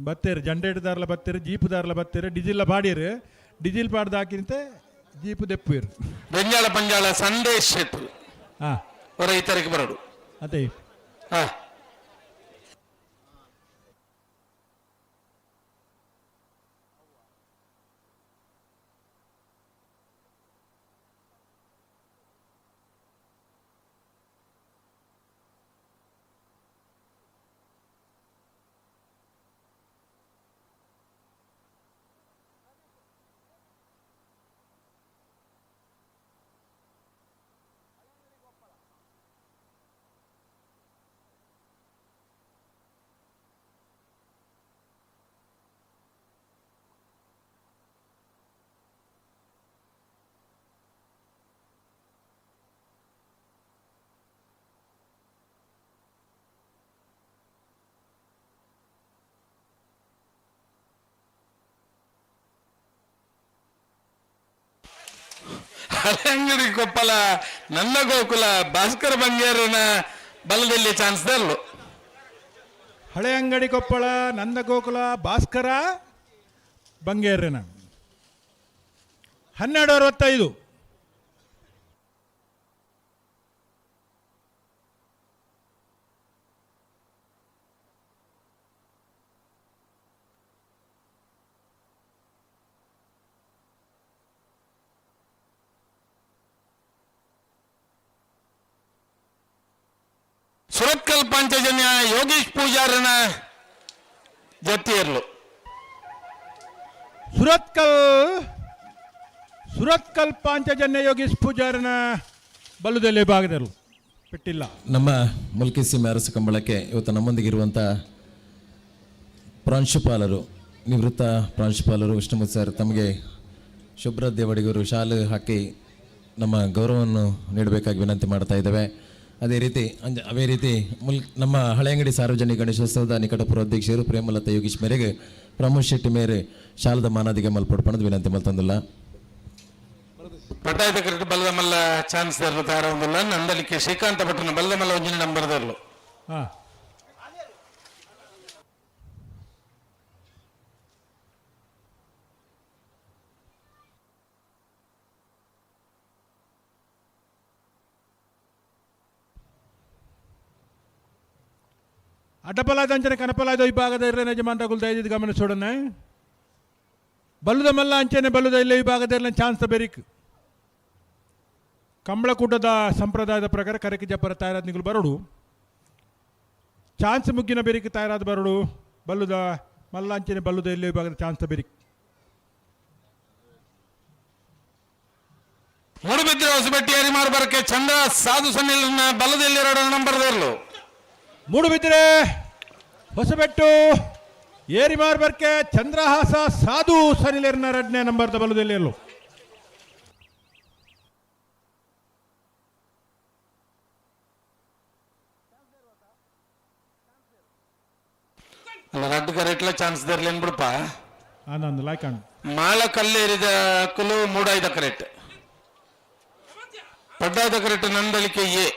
ಬತ್ತೇರು ಜನ್ರೇಟರ್ದಾರ್ಲ ಬತ್ತೇರು ಜೀಪುದಾರ್ಲ ಬತ್ತೇರು ಡೀಸೆಲ್ಲ ಪಾಡಿರು ಡೀಸೆಲ್ ಪಾಡ್ದು ಹಾಕಿಂತೆ ಜೀಪು ದೆಪ್ಪುವಿರು. ಬೆಂಜಾಳ ಪಂಜಾಳ ಸಂದೇಶ್ ಶೆಟ್ರು ಹಾಂ ಹೊರ ಈ ತಾರೀಕು ಬರೋಡು. ಅದೇ ಹಾಂ ಹಳೆಂಗಡಿ ಕೊಪ್ಪಲ ನನ್ನ ಗೋಕುಲ ಭಾಸ್ಕರ ಬಂಗೇರನ ಬಲದಲ್ಲಿ ಚಾನ್ಸ್ ದಲ್ಲು. ಹಳೆ ಅಂಗಡಿ ಕೊಪ್ಪಳ ನಂದ ಗೋಕುಲ ಭಾಸ್ಕರ ಬಂಗೇರನ 12:65. ಸುರತ್ಕಲ್ ಪಂಚಜನ್ಯ ಯೋಗೀಶ್ ಪೂಜಾರನ ಜತ್ತಿಯರ್ಲು. ಸುರತ್ಕಲ್ ಪಾಂಚಜನ್ಯ ಯೋಗೀಶ್ ಪೂಜಾರನ ಬಲದಲ್ಲಿ ಭಾಗದರು ಬಿಟ್ಟಿಲ್ಲ. ನಮ್ಮ ಮುಲ್ಕಿ ಸೀಮೆ ಅರಸು ಕಂಬಳಕ್ಕೆ ಇವತ್ತು ನಮ್ಮೊಂದಿಗಿರುವಂಥ ಪ್ರಾಂಶುಪಾಲರು, ನಿವೃತ್ತ ಪ್ರಾಂಶುಪಾಲರು ವಿಷ್ಣುಮೂರ್ತಿ ಸರ್ ತಮಗೆ ಶುಭ್ರ ದೇವಡಿಗರು ಶಾಲು ಹಾಕಿ ನಮ್ಮ ಗೌರವವನ್ನು ನೀಡಬೇಕಾಗಿ ವಿನಂತಿ ಮಾಡ್ತಾ ಇದ್ದೇವೆ. ಅದೇ ರೀತಿ ನಮ್ಮ ಹಳೆಯಂಗಡಿ ಸಾರ್ವಜನಿಕ ಗಣೇಶೋತ್ಸವದ ನಿಕಟಪೂರ್ವ ಅಧ್ಯಕ್ಷರು ಪ್ರೇಮಲತಾ ಯೋಗೀಶ್ ಮೇರೆಗೆ ಪ್ರಮೋದ್ ಶೆಟ್ಟಿ ಮೇರೆ ಶಾಲದ ಮಾನಾದಿಗೆ ಮಲ್ಪೊಡ್ಪಣದ ವಿನಂತಿ ಮಲ್ತಂದಿಲ್ಲ. ಪಟ್ಟಾಯದ ಕರೆಕ್ಟ್ ಬಲದ ಮಲ್ಲ ಚಾನ್ಸ್ ತಯಾರೊಂದಿಲ್ಲ. ನಂದಲಿಕ್ಕೆ ಶ್ರೀಕಾಂತ ಭಟ್ಟನ ಬಲದ ಮಲ್ಲ ಒಂಜಿನ ನಂಬರ್ದರ್ಲು. ಹಾಂ ಅಡ್ಡಪಲಾದಂಚನೆ ಕನಪಲಾದ ವಿಭಾಗದ ಇರ್ಲೇನ ಯಜಮಾನ್ರಗುಲ್ ದಯದಿದ್ದು ಗಮನಿಸೋಡನೆ. ಬಲ್ಲುದ ಮಲ್ಲ ಅಂಚನೆ ಬಲ್ಲುದ ಇಲ್ಲ ವಿಭಾಗದಲ್ಲಿ ಚಾನ್ಸ್ ಬೆರಿಕ್. ಕಂಬಳಕೂಟದ ಸಂಪ್ರದಾಯದ ಪ್ರಕಾರ ಕರೆಕ್ ಜಪ್ಪರ ತಯಾರಾದ ನಿಗುಲು ಬರೋಡು. ಚಾನ್ಸ್ ಮುಗ್ಗಿನ ಬೆರಿಕ್ ತಯಾರಾದ ಬರೋಡು. ಬಲ್ಲುದ ಮಲ್ಲ ಅಂಚನೆ ಬಲ್ಲುದ ಇಲ್ಲ ವಿಭಾಗದ ಚಾನ್ಸ್ ಬೆರಿಕ್. ಮೂಡುಬಿದ್ರೆ ಹೊಸಬೆಟ್ಟಿ ಹರಿಮಾರು ಬರಕ್ಕೆ ಚಂದ್ರ ಸಾಧು ಸನ್ನಿಲ್ ಬಲ್ಲದಲ್ಲಿ 2 ನಂಬರ್ ದೇರ್ಲು. ಮೂಡುಬಿದ್ರೆ ಹೊಸಬೆಟ್ಟು ಏರಿಮಾರ್ ಬರ್ಕೆ ಚಂದ್ರಹಾಸ ಸಾಧು ಸನಿಲೇರ್ನ 2ನೇ ನಂಬರ್ದ ಬಲ್ಲದಲ್ಲಿ. ಅಲ್ಲ ರಡ್ಡು ಕರೆಟ್ಲ ಚಾನ್ಸ್ ದೇರ್ಲೇನ್ ಬಿಡಪ್ಪ. ಆನಂದ್ ಲಾಯ್ಕಂಡ್ ಮಾಳ ಕಲ್ಲೇರಿದ ಕುಲು ಮೂಡಾಯ್ದ ಕರೆಕ್ಟ್ ಪಡ್ಡಾದ ಕರೆಕ್ಟ್ ನಂದಳಿಕೆ ಎ.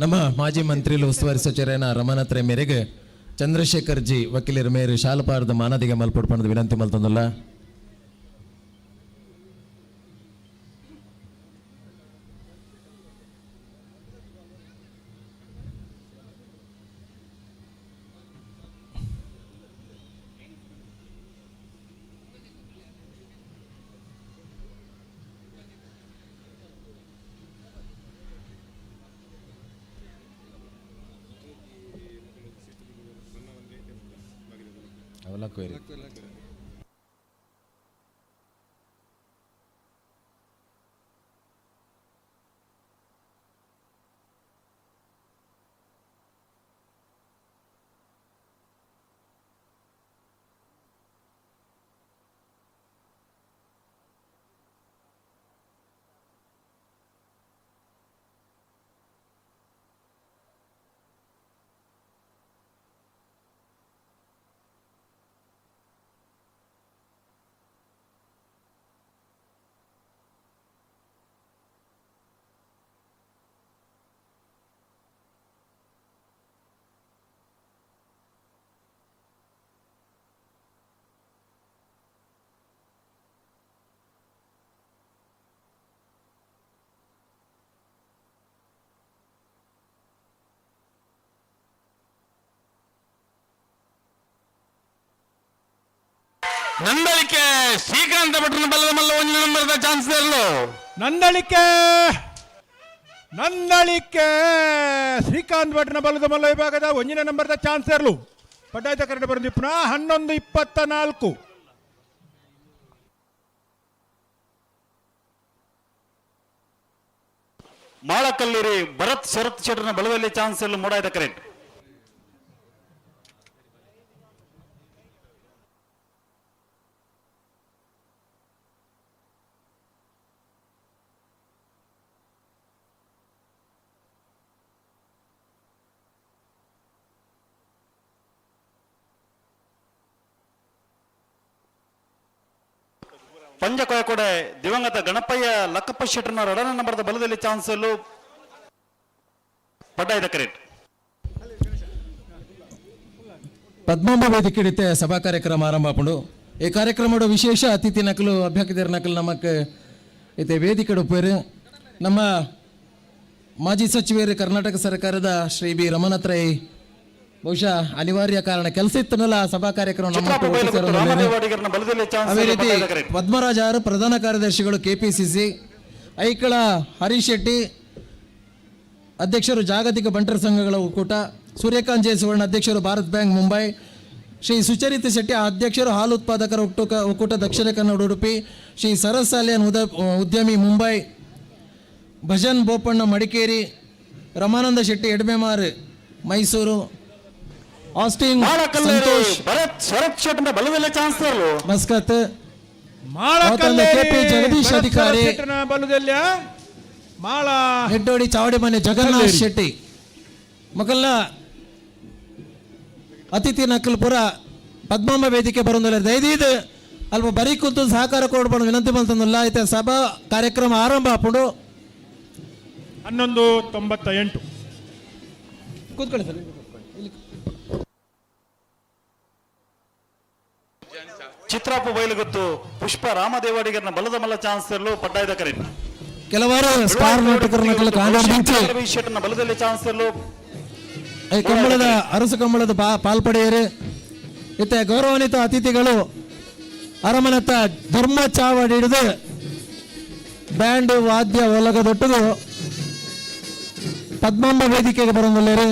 ನಮ್ಮ ಮಾಜಿ ಮಂತ್ರಿ ಉಸ್ತುವಾರಿ ಸಚಿವರೇನ ರಮಾನಾಥ್ ರೈ ಮೇರೆಗೆ ಚಂದ್ರಶೇಖರ್ ಜಿ ವಕೀಲರ ಮೇರೆ ಶಾಲಪಾರದ ಮಾನದಿಗೆ ಮಲ್ಪೊಡ್ಪಣದ ವಿನಂತಿ ಮಲ್ತಂದಲ್ಲ. ನಂದಳಿಕೆ ಶ್ರೀಕಾಂತ ಭಟ್ರನ ಬಲ್ಲದ ಮಲ್ಲ ಒಂದು ನಂಬರ್ದ ಚಾನ್ಸ್ ಇರಲು. ನಂದಳಿಕೆ ನಂದಳಿಕೆ ಶ್ರೀಕಾಂತ್ ಭಟ್ರನ ಬಲ್ಲದ ಮಲ್ಲ ವಿಭಾಗದ 1ನೇ ನಂಬರ್ದ ಚಾನ್ಸ್ ಇರಲು. ಪಡ್ಡಾಯ್ತ ಕರೆಕ್ಟ್ ಬರೋದು ಪುನಃ 11:24. ಮಾಳಕಲ್ಲೂರಿ ಭರತ್ ಶರತ್ ಶೆಟ್ಟರ್ನ ಬಲದಲ್ಲಿ ಚಾನ್ಸ್ ಇರಲು ಮೂಡಾಯ್ತ ಕರೆಕ್ಟ್. ಪಂಜಕೊಯಕೊಡೆ ದಿವಂಗತ ಗಣಪಯ್ಯ ಲಕ್ಕಪ್ಪ ಶೆಟ್ಟರ್ನ 2ನೇ ನಂಬರ್ದ ಬಲದಲ್ಲಿ ಚಾನ್ಸ್ ಪಡ್ಡಾಯ್ದ ಕರೆಕ್ಟ್. ಪದ್ಮಾಂಬ ವೇದಿಕೆ ಹಿಡಿತೆ ಸಭಾ ಕಾರ್ಯಕ್ರಮ ಆರಂಭ ಆಪುಂಡು. ಈ ಕಾರ್ಯಕ್ರಮದ ವಿಶೇಷ ಅತಿಥಿ ನಕಲು ಅಭ್ಯರ್ಥಿಯರ ನಕಲು ನಮಕ್ ಇತ್ತೆ ವೇದಿಕೆ ಉಪ್ಪೇರು ನಮ್ಮ ಮಾಜಿ ಸಚಿವರು ಕರ್ನಾಟಕ ಸರ್ಕಾರದ ಶ್ರೀ ಬಿ ರಮನಾಥ್ ರೈ ಬಹುಶಃ ಅನಿವಾರ್ಯ ಕಾರಣ ಕೆಲಸ ಇತ್ತನಲ್ಲ ಸಭಾ ಕಾರ್ಯಕ್ರಮ. ಅದೇ ರೀತಿ ಪದ್ಮರಾಜ್ ಅವರು ಪ್ರಧಾನ ಕಾರ್ಯದರ್ಶಿಗಳು ಕೆಪಿಸಿಸಿ, ಐಕಳ ಹರೀಶ್ ಶೆಟ್ಟಿ ಅಧ್ಯಕ್ಷರು ಜಾಗತಿಕ ಬಂಟರ ಸಂಘಗಳ ಒಕ್ಕೂಟ, ಸೂರ್ಯಕಾಂತ್ ಜೆ ಸುವರ್ಣ ಅಧ್ಯಕ್ಷರು ಭಾರತ್ ಬ್ಯಾಂಕ್ ಮುಂಬೈ, ಶ್ರೀ ಸುಚರಿತ ಶೆಟ್ಟಿ ಅಧ್ಯಕ್ಷರು ಹಾಲು ಉತ್ಪಾದಕರ ಒಕ್ಕೂಟ ದಕ್ಷಿಣ ಕನ್ನಡ ಉಡುಪಿ, ಶ್ರೀ ಸರಸ್ ಸಾಲಿಯನ್ ಉದ್ಯಮಿ ಮುಂಬೈ, ಭಜನ್ ಬೋಪಣ್ಣ ಮಡಿಕೇರಿ, ರಮಾನಂದ ಶೆಟ್ಟಿ ಎಡ್ಮೆಮಾರ್ Mysuru, Austin Santhosh Muscat, KP Jagadish ಅಧಿಕಾರಿ ಮಾಳ ನೆಡ್ಡೋಡಿ ಚಾವಡಿ ಮನೆ ಜಗನ್ನಾಥ್ ಕಲ್ಲೇರಿ. ಶೆಟ್ಟಿ ಮೊಕಲ್ನ ಅತಿಥಿ ನಕಲ್ಪುರ ಪದ್ಮಾಂಬ ವೇದಿಕೆ ಬರೋದಿಲ್ಲ. ದಯದೀದು ಅಲ್ಪ ಬರೀ ಕುಂತು ಸಹಕಾರ ಕೊಡ್ಬಾರ್ದು ವಿನಂತಿ ಬಂತಂದಿಲ್ಲ. ಐತೆ ಸಭಾ ಕಾರ್ಯಕ್ರಮ ಆರಂಭ ಆಪುಂಡು. 11.98. ಕೂತ್ಕೊಳ್ಳಿ ಸರ್. ಚಿತ್ರಾಪು ಬಯಲುಗುತ್ತು ಪುಷ್ಪ ರಾಮದೇವಾಡಿಗರನ ಬಲದ ಮಲ್ಲ ಚಾನ್ಸ್ ಇರಲು ಪಡ್ಡಾಯದ ಕರೆ. ಕೆಲವಾರು ಸ್ಟಾರ್ ನಾಟಕರ ನಕಲು ಕಾಣಿ ಶೆಟ್ಟನ ಬಲದಲ್ಲಿ ಚಾನ್ಸ್ ಇರಲು. ಈ ಕಂಬಳದ ಅರಸು ಕಂಬಳದ ಪಾಲ್ಪಡೆಯರು ಇತ್ತೆ ಗೌರವಾನ್ವಿತ ಅತಿಥಿಗಳು ಅರಮನತ್ತ ಧರ್ಮ ಚಾವಡಿ ಹಿಡಿದು ಬ್ಯಾಂಡ್ ವಾದ್ಯ ಒಲಗದೊಟ್ಟುದು ಪದ್ಮಾಂಬ ವೇದಿಕೆಗೆ ಬರೋದಿಲ್ಲೇರು.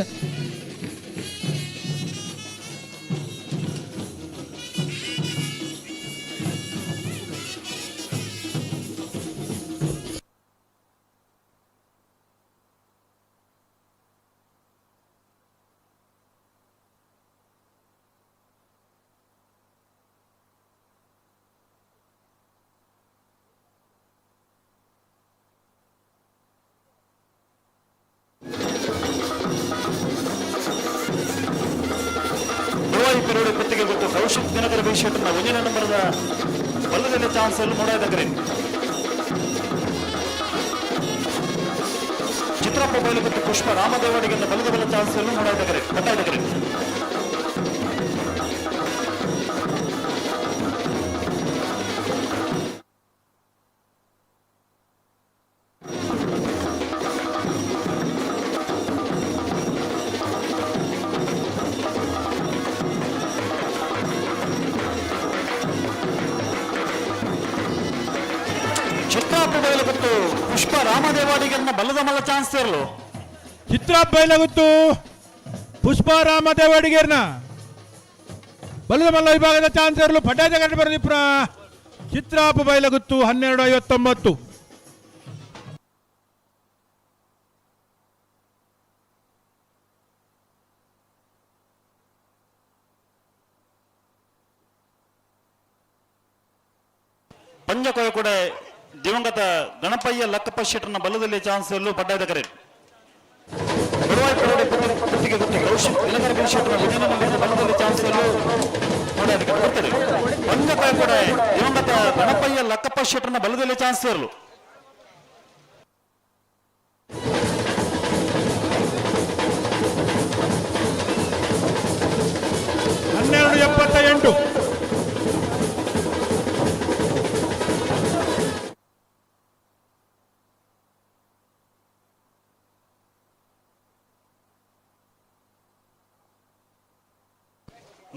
ಪೆರೋಡಿ ಕುತ್ತಿಗೆ ಗೊತ್ತು ಕೌಶಿಕ್ ದಿನಕರ ಬಿ ಶೆಟ್ಟರ್ನ ಒಂದನೇ ನಂಬರದ ಬಲದಲ್ಲಿ ಚಾನ್ಸ್ ಅಲ್ಲಿ ಮೂಡಾಯದ ಕರೆ. ಚಿತ್ರಪ್ಪ ಬಯಲುಗುತ್ತು ಪುಷ್ಪ ರಾಮದೇವಾಡಿಗರನ ಬಲದ ಬಲ ಚಾನ್ಸ್ ಅಲ್ಲೂ ಮೂಡಾಯದ ಕರೆ, ಪಡ್ಡಾಯದ ಕರೆ. ಚಿತ್ರಾಪ್ಪ ಬಯಲುಗುತ್ತು ಪುಷ್ಪ ರಾಮದೇವಾಡಿಗರನ್ನ ಬಲದ ಮಲ್ಲ ಚಾನ್ಸ್ ಇರಲು. ಚಿತ್ರಾಪ್ ಬಯಲಗುತ್ತು ಪುಷ್ಪ ರಾಮದೇವಾಡಿಗರ್ನ ಬಲದ ಮಲ್ಲ ವಿಭಾಗದ ಚಾನ್ಸ್ ಇರಲು ಪಡ್ಡಾಯದ ಕರೆ ಬರದಿಪ್ರ ಚಿತ್ರಾಪ ಬಯಲಗುತ್ತು 12.59. ಪಂಜಕೋಯ ಕೂಡ ದಿವಂಗತ ಗಣಪಯ್ಯ ಲಕ್ಕಪ್ಪ ಶೆಟ್ಟರ್ನ ಬಲದಲ್ಲಿ ಚಾನ್ಸ್ ಇರಲು ಪಡ್ಡಾಯದ ಕರೆ. ಬಡವಾಯಿ ಪರೋಡಿ ಕುತ್ತಿಗೆ ಗೊತ್ತು ಕೌಶಿಕ್ ದಿನಕರ ಬಿ ಶೆಟ್ಟರ್ನ ಒಂದನೇ ನಂಬರದ ಬಲದಲ್ಲಿ ಚಾನ್ಸ್ ಇರಲು ಪಡ್ಡಾಯದ ಕರೆ ಬರ್ತದೆ. ಪಂಜಕೋಯ ಕೂಡ ದಿವಂಗತ ಗಣಪಯ್ಯ ಲಕ್ಕಪ್ಪ ಶೆಟ್ಟರ್ನ ಬಲದಲ್ಲಿ ಚಾನ್ಸ್ ಇರಲು. 12.78.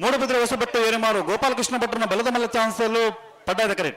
ಮೂಡುಬಿದ್ರೆ ಹೊಸಬೆಟ್ಟು ಏರಿಮಾರು ಗೋಪಾಲಕೃಷ್ಣ ಭಟ್ರನ ಬಲದ ಮಲ್ಲ ಚಾನ್ಸ್ ಅಲ್ಲೂ ಪಡ್ಡಾಯದ ಕರೆ.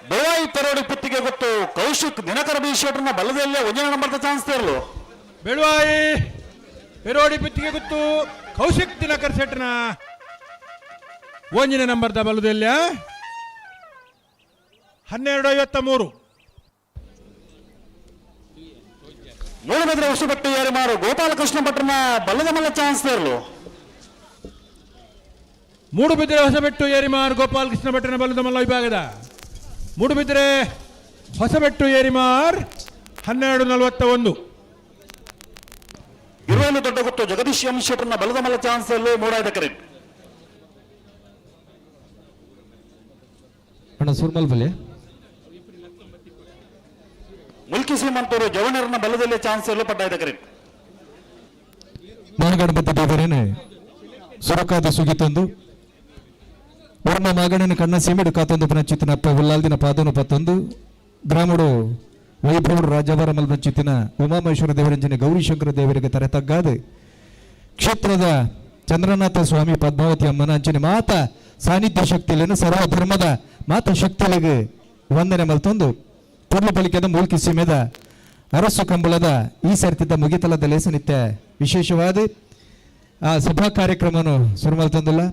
ಬೆಳವಾಯಿ ಪೆರೋಡಿ ಪುತ್ತಿಗೆ ಗೊತ್ತು ಕೌಶಿಕ್ ದಿನಕರ ಬಿ ಶೆಟ್ಟರ್ನ ಬಲದಲ್ಲೇ ಒಂದನೇ ನಂಬರ್ದ ಚಾನ್ಸ್ ಇರಲು. ಬೆಳವಾಯಿ ಪೆರೋಡಿ ಪುತ್ತಿಗೆ ಗೊತ್ತು ಕೌಶಿಕ್ ದಿನಕರ್ ಶೆಟ್ಟರ್ನ ಒಂದನೇ ನಂಬರ್ದ ಬಲದಲ್ಲ 12.53. ಮೂಡುಬಿದ್ರೆ ಹೊಸಬೆಟ್ಟು ಏರಿಮಾರು ಗೋಪಾಲಕೃಷ್ಣ ಭಟ್ರನ ಬಲದ ಮಲ್ಲ ಚಾನ್ಸ್ ಇರಲು. ಮೂಡುಬಿದ್ರೆ ಹೊಸಬೆಟ್ಟು ಏರಿಮಾರು ಗೋಪಾಲಕೃಷ್ಣ ಭಟ್ರನ ಬಲದ ಮಲ್ಲ ವಿಭಾಗದ ಮೂಡುಬಿದ್ರೆ ಹೊಸಬೆಟ್ಟು ಏರಿಮಾರ್ 12.41. ಇರುವಲ್ಲಿ ದೊಡ್ಡ ಗೊತ್ತು ಜಗದೀಶ್ ಎಂ ಶೆಟ್ಟರ್ನ ಬಲದ ಮಲ್ಲ ಚಾನ್ಸ್ ಅಲ್ಲೂ ಮೂಡಾಯದ ಕರೆ. ಅಣ್ಣ ಸುರ್ಮಲ್ ಬಲೆ. ಮುಲ್ಕಿ ಸೀಮಂತೂರು ಜವಣರನ್ನ ಬಲದಲ್ಲಿ ಚಾನ್ಸ್ ಅಲ್ಲೂ ಪಡ್ಡಾಯದ ಕರೆ. ಮಹಾಗಣಪತಿ ದೇವರೇನೆ ಸುರಕಾದ ಸುಗಿತೊಂದು ವರ್ಣ ಮಾಗಣನ ಕಣ್ಣ ಸೀಮೆಡು ಕಾತೊಂದು ಪನಚಿತ್ತಿನ ಅಪ್ಪ ಉಲ್ಲಾಲ್ದಿನ ಪಾದನು ಪತ್ತೊಂದು ಗ್ರಾಮಡು ವೈಭವ ರಾಜವರ ಮಲ್ಬಂಚಿತ್ತಿನ ಉಮಾಮಹೇಶ್ವರ ದೇವರಂಜನೆ ಗೌರಿಶಂಕರ ದೇವರಿಗೆ ತರೆ ತಗ್ಗಾದು ಕ್ಷೇತ್ರದ ಚಂದ್ರನಾಥ ಸ್ವಾಮಿ ಪದ್ಮಾವತಿ ಅಮ್ಮನ ಅಂಚನೆ ಮಾತ ಸಾನ್ನಿಧ್ಯ ಶಕ್ತಿಯನ್ನು ಸರ್ವ ಧರ್ಮದ ಮಾತ ಶಕ್ತಿಗಳಿಗೆ ವಂದನೆ ಮಲ್ತೊಂದು ಪೂರ್ಣ ಪಲಿಕೆದ ಮೂಲ್ಕಿ ಸೀಮೆದ ಅರಸು ಕಂಬಳದ ಈ ಸರ್ತಿದ್ದ ಮುಗಿತಲದ ಲೇಸನಿತ್ಯ ವಿಶೇಷವಾದ ಆ ಸಭಾ ಕಾರ್ಯಕ್ರಮನು ಶುರು ಮಲ್ತೊಂದುಲ್ಲ.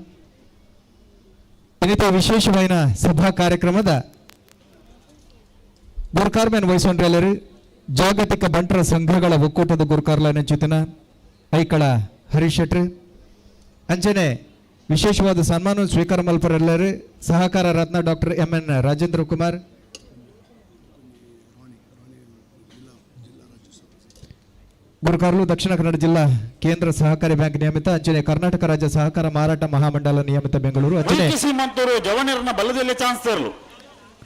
ಇನ್ನಿತ ವಿಶೇಷವಾದ ಸಭಾ ಕಾರ್ಯಕ್ರಮದ ಗುರ್ಕಾರ್ಮೆನ್ ವಹಿಸೊಂಡ್ರೆಲ್ಲರು ಜಾಗತಿಕ ಬಂಟರ ಸಂಘಗಳ ಒಕ್ಕೂಟದ ಗುರುಕಾರ್ಲನ ಚಿತನ ಐಕಳ ಹರೀಶ್ ಶೆಟ್ರು, ಅಂಚನೆ ವಿಶೇಷವಾದ ಸನ್ಮಾನ ಸ್ವೀಕಾರ ಮಲ್ಪರೆಲ್ಲರು ಸಹಕಾರ ರತ್ನ ಡಾಕ್ಟರ್ ಎಂ ಎನ್ ರಾಜೇಂದ್ರ ಕುಮಾರ್, ಗುರುಕಾರ್ಲು ದಕ್ಷಿಣ ಕನ್ನಡ ಜಿಲ್ಲಾ ಕೇಂದ್ರ ಸಹಕಾರಿ ಬ್ಯಾಂಕ್ ನಿಯಮಿತ, ಅಂಚನೆ ಕರ್ನಾಟಕ ರಾಜ್ಯ ಸಹಕಾರ ಮಾರಾಟ ಮಹಾಮಂಡಲ ನಿಯಮಿತ ಬೆಂಗಳೂರು, ಅಂಚನೆ ಮುಲ್ಕಿ ಸೀಮಂತೂರು ಜವನಿರನ ಬಲದಲ್ಲಿ ಚಾನ್ಸ್ ತರಲು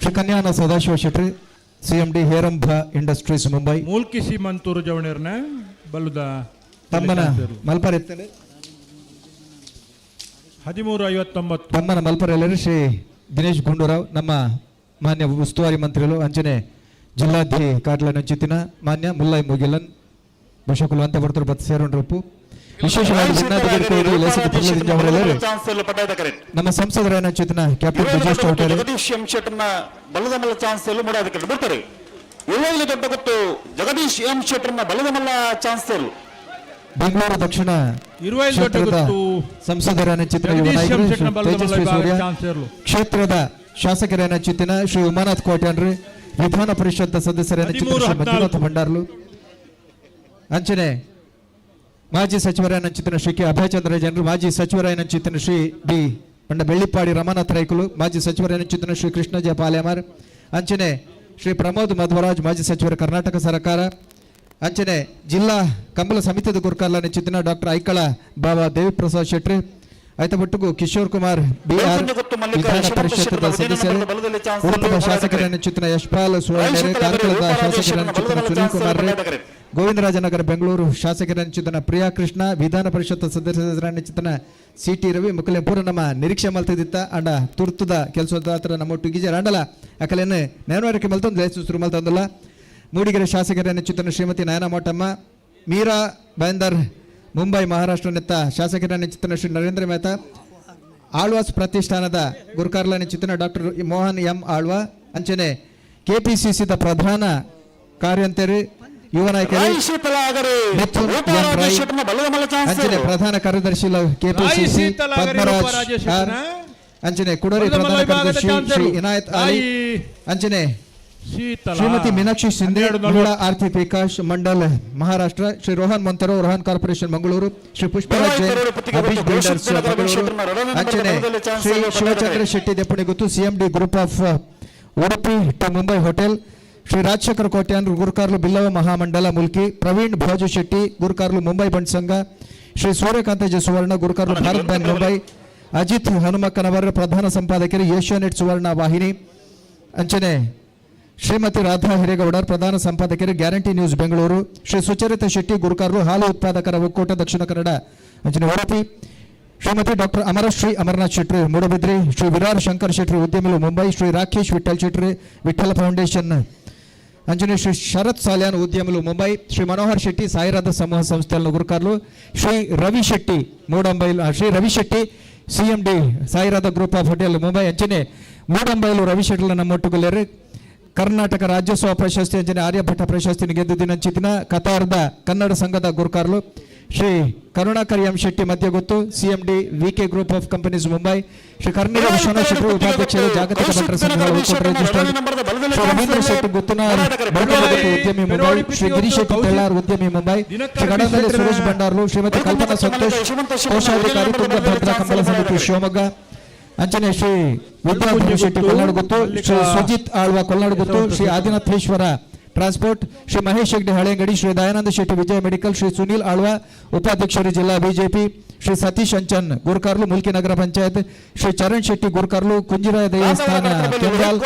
Shri Kanyana Sadashiva Shetty, CMD Heramba industries Mumbai. Mulki Seemanthur ಜವಣಿರ್ನ ಬಲ್ಲುದ ತಮ್ಮನ ಮಲ್ಪರ್ ಎತ್ತನೆ 13:59. ತಮ್ಮನ ಮಲ್ಪರೆಲ್ಲರೂ ಶ್ರೀ ದಿನೇಶ್ ಗುಂಡೂರಾವ್, ನಮ್ಮ ಮಾನ್ಯ ಉಸ್ತುವಾರಿ ಮಂತ್ರಿಗಳು, ಅಂಚನೆ ಜಿಲ್ಲಾಧಿಕಾರಿಗಳ ನಂಚಿತಿನ ಮಾನ್ಯ ಮುಲ್ಲೈ ಮುಗಿಲನ್ ಬಶಕುಲು ಅಂತ ಬರ್ತಾರೆ ಬತ್ ಸೇರೋಣ್ರಪ್ಪು. ವಿಶೇಷವಾಗಿ ಭಿನ್ನಾಧಿಕಾರಿ ಲೇಸದ ಪುರ್ಲದಿಂಜ ಅವರೆಲ್ಲರೂ ಚಾನ್ಸ್ ತರಲು ಪಡ್ಡಾಯದ ಕರೆಕ್ಟ್. ನಮ್ಮ ಸಂಸದರ ಚಿತನ ಕ್ಯಾಪ್ಟನ್ ಬ್ರಿಜೇಶ್ ಚೌಟರಿ, ಜಗದೀಶ್ ಎಂ ಶೆಟ್ಟರ್ನ ಬಲದ ಮಲ್ಲ ಚಾನ್ಸ್ ತರಲು ಮೂಡಾದ ಕರೆಕ್ಟ್ ಬಿಡ್ತಾರೆ. ಇರುವಲ್ಲಿ ದೊಡ್ಡ ಗೊತ್ತು ಜಗದೀಶ್ ಎಂ ಶೆಟ್ಟರ್ನ ಬಲದ ಮಲ್ಲ ಚಾನ್ಸ್ ತರಲು. ಬೆಂಗಳೂರು ದಕ್ಷಿಣ ಇರುವೈಲ್ ದೊಡ್ಡ ಕ್ಷೇತ್ರದ ಗೊತ್ತು ಸಂಸದರ ಚಿತ್ರ ಯುವ ಜಗದೀಶ್ ಎಂ ನಾಯಕರು ಶೆಟ್ಟರ್ನ ಶ್ರೀ ಬಲದ ಮಲ್ಲ ತೇಜಸ್ವಿ ವಿಭಾಗದ ಸೂರ್ಯ, ಚಾನ್ಸ್ ತರಲು. ಕ್ಷೇತ್ರದ ಶಾಸಕರೇನ ಚಿತ್ತಿನ ಶ್ರೀ ಉಮಾನಾಥ್ ಕೋಟ್ಯಾನ್ರಿ, ವಿಧಾನ ಪರಿಷತ್ ಸದಸ್ಯರೇನ ಚಿತ್ರ ಶ್ರೀ 13 ಮಂಜುನಾಥ ಭಂಡಾರ್ಲು, ಅಂಚನೆ ಮಾಜಿ ಸಚಿವರಾಯನ ಚಿತ್ತಿನ ಶ್ರೀ ಕೆ ಅಭಯಚಂದ್ರ ಜನರು, ಮಾಜಿ ಸಚಿವರಾಯನ ಚಿತ್ತಿನ ಶ್ರೀ ಬಿ ಪಂಡ ಬೆಳ್ಳಿಪಾಡಿ ರಮಾನಾಥ್ ರೈಕುಲು, ಮಾಜಿ ಸಚಿವರಾಯನ ಚಿತ್ತಿನ ಶ್ರೀ ಕೃಷ್ಣ ಜಯ ಪಾಲೇಮಾರ್, ಅಂಚನೆ ಶ್ರೀ ಪ್ರಮೋದ್ ಮಧ್ವರಾಜ್ ಮಾಜಿ ಸಚಿವರು ಕರ್ನಾಟಕ ಸರ್ಕಾರ, ಅಂಚನೆ ಜಿಲ್ಲಾ ಕಂಬಳ ಸಮಿತಿದ ಗುರುಕಾರ್ಲನ ಚಿತ್ತಿನ ಡಾಕ್ಟರ್ ಐಕಳ ಬಾಬಾ ದೇವಿಪ್ರಸಾದ್ ಶೆಟ್ಟಿ, ಆಯ್ತ ಕಿಶೋರ್ ಕುಮಾರ್ ಬಿ ಆರ್ ವಿಧಾನ ಪರಿಷತ್ ಸದಸ್ಯರು, ಉಡುಪಿಯ ಶಾಸಕರನ್ನು ಚಿತ್ತಿನ ಯಶ್ಪಾಲ್ ಸುವರ್ಣರು, ಕಾರ್ಕಳದ ಶಾಸಕರನ್ನು ಚಿತ್ತಿನ ಸುನೀಲ್ ಕುಮಾರ್, ಗೋವಿಂದರಾಜನಗರ ಬೆಂಗಳೂರು ಶಾಸಕರನ್ನು ಚಿತ್ತಿನ ಪ್ರಿಯಾ ಕೃಷ್ಣ, ವಿಧಾನ ಪರಿಷತ್ ಸದಸ್ಯರನ್ನು ಚಿತ್ತಿನ ಸಿ ಟಿ ರವಿ ಮುಕ್ಕಲೆ ಪೂರ ನಮ್ಮ ನಿರೀಕ್ಷೆ ಮಲ್ತದಿತ್ತ ಅಂಡ ತುರ್ತುದ ಕೆಲಸದ ಹತ್ರ ನಮ್ಮ ಒಟ್ಟು ಅಂಡಲ ಅಕಲೇನು ನೇನವಾರಿಕೆ ಮಲ್ತೊಂದು ಲೇಸು ಶುರು ಮಲ್ತೊಂದಲ್ಲ. ಮೂಡಿಗೆರೆ ಶಾಸಕರನ್ನು ಚಿತ್ತಿನ ಶ್ರೀಮತಿ ನಯನ ಮೋಟಮ್ಮ, ಮೀರಾ ಬೈಂದರ್ ಮುಂಬೈ ಮಹಾರಾಷ್ಟ್ರ ನೆತ್ತ ಶಾಸಕರನ್ನು ಚಿತ್ತಿನ ಶ್ರೀ ನರೇಂದ್ರ ಮೆಹ್ತಾ, ಆಳ್ವಾಸ್ ಪ್ರತಿಷ್ಠಾನದ ಗುರುಕಾರ್ಲನ ಚಿತ್ತಿನ ಡಾಕ್ಟರ್ ಮೋಹನ್ ಎಂ ಆಳ್ವ, ಅಂಚನೆ ಕೆಪಿಸಿಸಿದ ಪ್ರಧಾನ ಕಾರ್ಯಂತರಿ ಯುವ ನಾಯಕರು ಮಿಥುನ್ ಎಂ ರೈ, ಅಂಚನೆ ಪ್ರಧಾನ ಕಾರ್ಯದರ್ಶಿ ಕೆಪಿಸಿಸಿ ಪದ್ಮರಾಜ್ ಆರ್, ಅಂಚನೆ ಕುಡರಿ ಪ್ರಧಾನ ಕಾರ್ಯದರ್ಶಿ ಶ್ರೀ ಇನಾಯತ್ ಅಲಿ, ಅಂಚನೆ ಶ್ರೀಮತಿ ಮೀನಾಕ್ಷಿ ಶಿಂದೆ, ಮಹಿಳಾ ಆರ್ಥಿಕ ವಿಕಾಸ್ ಮಂಡಲ್ ಮಹಾರಾಷ್ಟ್ರ, ಶ್ರೀ ರೋಹನ್ ಮೊಂತೆರೋ, ರೋಹನ್ ಕಾರ್ಪೊರೇಷನ್ ಮಂಗಳೂರು, ಶ್ರೀ ಪುಷ್ಪರಾಜ್ ಜೈನ್, ಅಭಿಷ್ ಬಿಲ್ಡರ್ಸ್ ಮಂಗಳೂರು, ಅಂಚನೆ Shri Shivachandra Shetty Deppuniguttu, CMD group of Udupi to Mumbai hotel, Shri Rajashekhar Kotian Gurukarlu Billava Mahamandala Mulki, Praveen Bhoju Shetty Gurukarlu Mumbai Bunt Sangha, Shri Suryakanta J Suvarna Gurukarlu Bharat bank Mumbai, Ajit Hanumakkanavar ಪ್ರಧಾನ ಸಂಪಾದಕರು Asianet ಸುವರ್ಣ ವಾಹಿನಿ, ಅಂಚನೆ ಶ್ರೀಮತಿ ರಾಧಾ ಹಿರೇಗೌಡರ್ ಪ್ರಧಾನ ಸಂಪಾದಕರು guarantee news Bengaluru, Shri Sucharita Shetty ಗುರುಕಾರ್ಲು ಹಾಲು ಉತ್ಪಾದಕರ ಒಕ್ಕೂಟ ದಕ್ಷಿಣ ಕನ್ನಡ ಅಂಚನೆ ಉಡುಪಿ, ಶ್ರೀಮತಿ ಡಾಕ್ಟರ್ ಅಮರಶ್ರೀ ಅಮರನಾಥ್ ಶೆಟ್ಟಿ ಮೂಡಬಿದ್ರಿ, ಶ್ರೀ ವಿರಾರ್ ಶಂಕರ್ ಶೆಟ್ಟಿ ಉದ್ಯಮಿಲು ಮುಂಬೈ, ಶ್ರೀ ರಾಕೇಶ್ ವಿಠಲ್ ಶೆಟ್ಟಿ ವಿಠಲ ಫೌಂಡೇಶನ್ ಅಂಜನೆ ಶ್ರೀ ಶರತ್ ಸಾಲ್ಯಾನ್ ಉದ್ಯಮಿಲು ಮುಂಬೈ, ಶ್ರೀ ಮನೋಹರ್ ಶೆಟ್ಟಿ ಸಾಯಿರಾಧ ಸಮೂಹ ಸಂಸ್ಥೆಯನ್ನು ಗುರುಕಾರ್ಲು, ಶ್ರೀ ರವಿ Shetty Moodambailu, Shri Ravi Shetty CMD Sairadha group of hotel Mumbai, ಅಂಚನೆ ಮೂಡಂಬೈಲು ರವಿ ಶೆಟ್ಟಿ ನಮ್ಮೊಟ್ಟುಗುಲ್ಲೇರು ಕರ್ನಾಟಕ ರಾಜ್ಯೋತ್ಸವ ಪ್ರಶಸ್ತಿ ಅಂಚನೆ ಆರ್ಯಭಟ್ಟ ಪ್ರಶಸ್ತಿ ಗೆದ್ದು ದಿನಂಚಿತಿನ ಕತಾರ್ದ ಕನ್ನಡ ಸಂಘದ ಗುರುಕಾರ್ಲು Shri Karunakar M Shetty Madhyaguttu, CMD VK group of companies Mumbai, Shri Karnira Vishwanath Shetty ಉಪಾಧ್ಯಕ್ಷರು ಜಾಗತಿಕ ಬಂಟರ ಸಂಘಗಳ ಒಕ್ಕೂಟ ರಿಜಿಸ್ಟರ್ಡ್, ಶ್ರೀ ರವೀಂದ್ರ ಶೆಟ್ಟಿ ಗುತ್ತನಾರ್ ಉದ್ಯಮಿ ಮುಂಬೈ, ಶ್ರೀ ಗಿರೀಶ್ ಶೆಟ್ಟಿ ತೆಳ್ಳಾರ್ ಉದ್ಯಮಿ ಮುಂಬೈ, ಶ್ರೀ ಗಡಂದಲೆ ಸುರೇಶ್ ಭಂಡಾರ್ಲು, ಶ್ರೀಮತಿ ಕಲ್ಪನಾ ಸಂತೋಷ್ ಕೋಶಾಧಿಕಾರಿ ತುಂಗಭದ್ರಾ ಕಂಬಳ ಸಮಿತಿ ಶಿವಮೊಗ್ಗ, ಅಂಚನೆ ಶ್ರೀ ವಿದ್ಯಾಧರ ಶೆಟ್ಟಿ ಕೊಲ್ನಾಡುಗುತ್ತು, ಶ್ರೀ ಸುಜಿತ್ ಆಳ್ವ ಕೊಲ್ನಾಡುಗುತ್ತು, ಶ್ರೀ ಆದಿನಾಥೇಶ್ವರ ಟ್ರಾನ್ಸ್ಪೋರ್ಟ್, ಶ್ರೀ ಮಹೇಶ್ ಹೆಗ್ಡೆ ಹಳೆಯಂಗಡಿ, ಶ್ರೀ ದಯಾನಂದ ಶೆಟ್ಟಿ ವಿಜಯ ಮೆಡಿಕಲ್, ಶ್ರೀ ಸುನೀಲ್ ಆಳ್ವ ಉಪಾಧ್ಯಕ್ಷರು ಜಿಲ್ಲಾ ಬಿಜೆಪಿ, ಶ್ರೀ ಸತೀಶ್ ಅಂಚನ್ ಗುರುಕಾರ್ಲು ಮುಲ್ಕಿ ನಗರ ಪಂಚಾಯತ್, ಶ್ರೀ ಚರಣ್ ಶೆಟ್ಟಿ ಗುರುಕಾರ್ಲು ಕುಂಜಿರಾಯ ದೇವಸ್ಥಾನ ಕೆಂಜಾಲ್,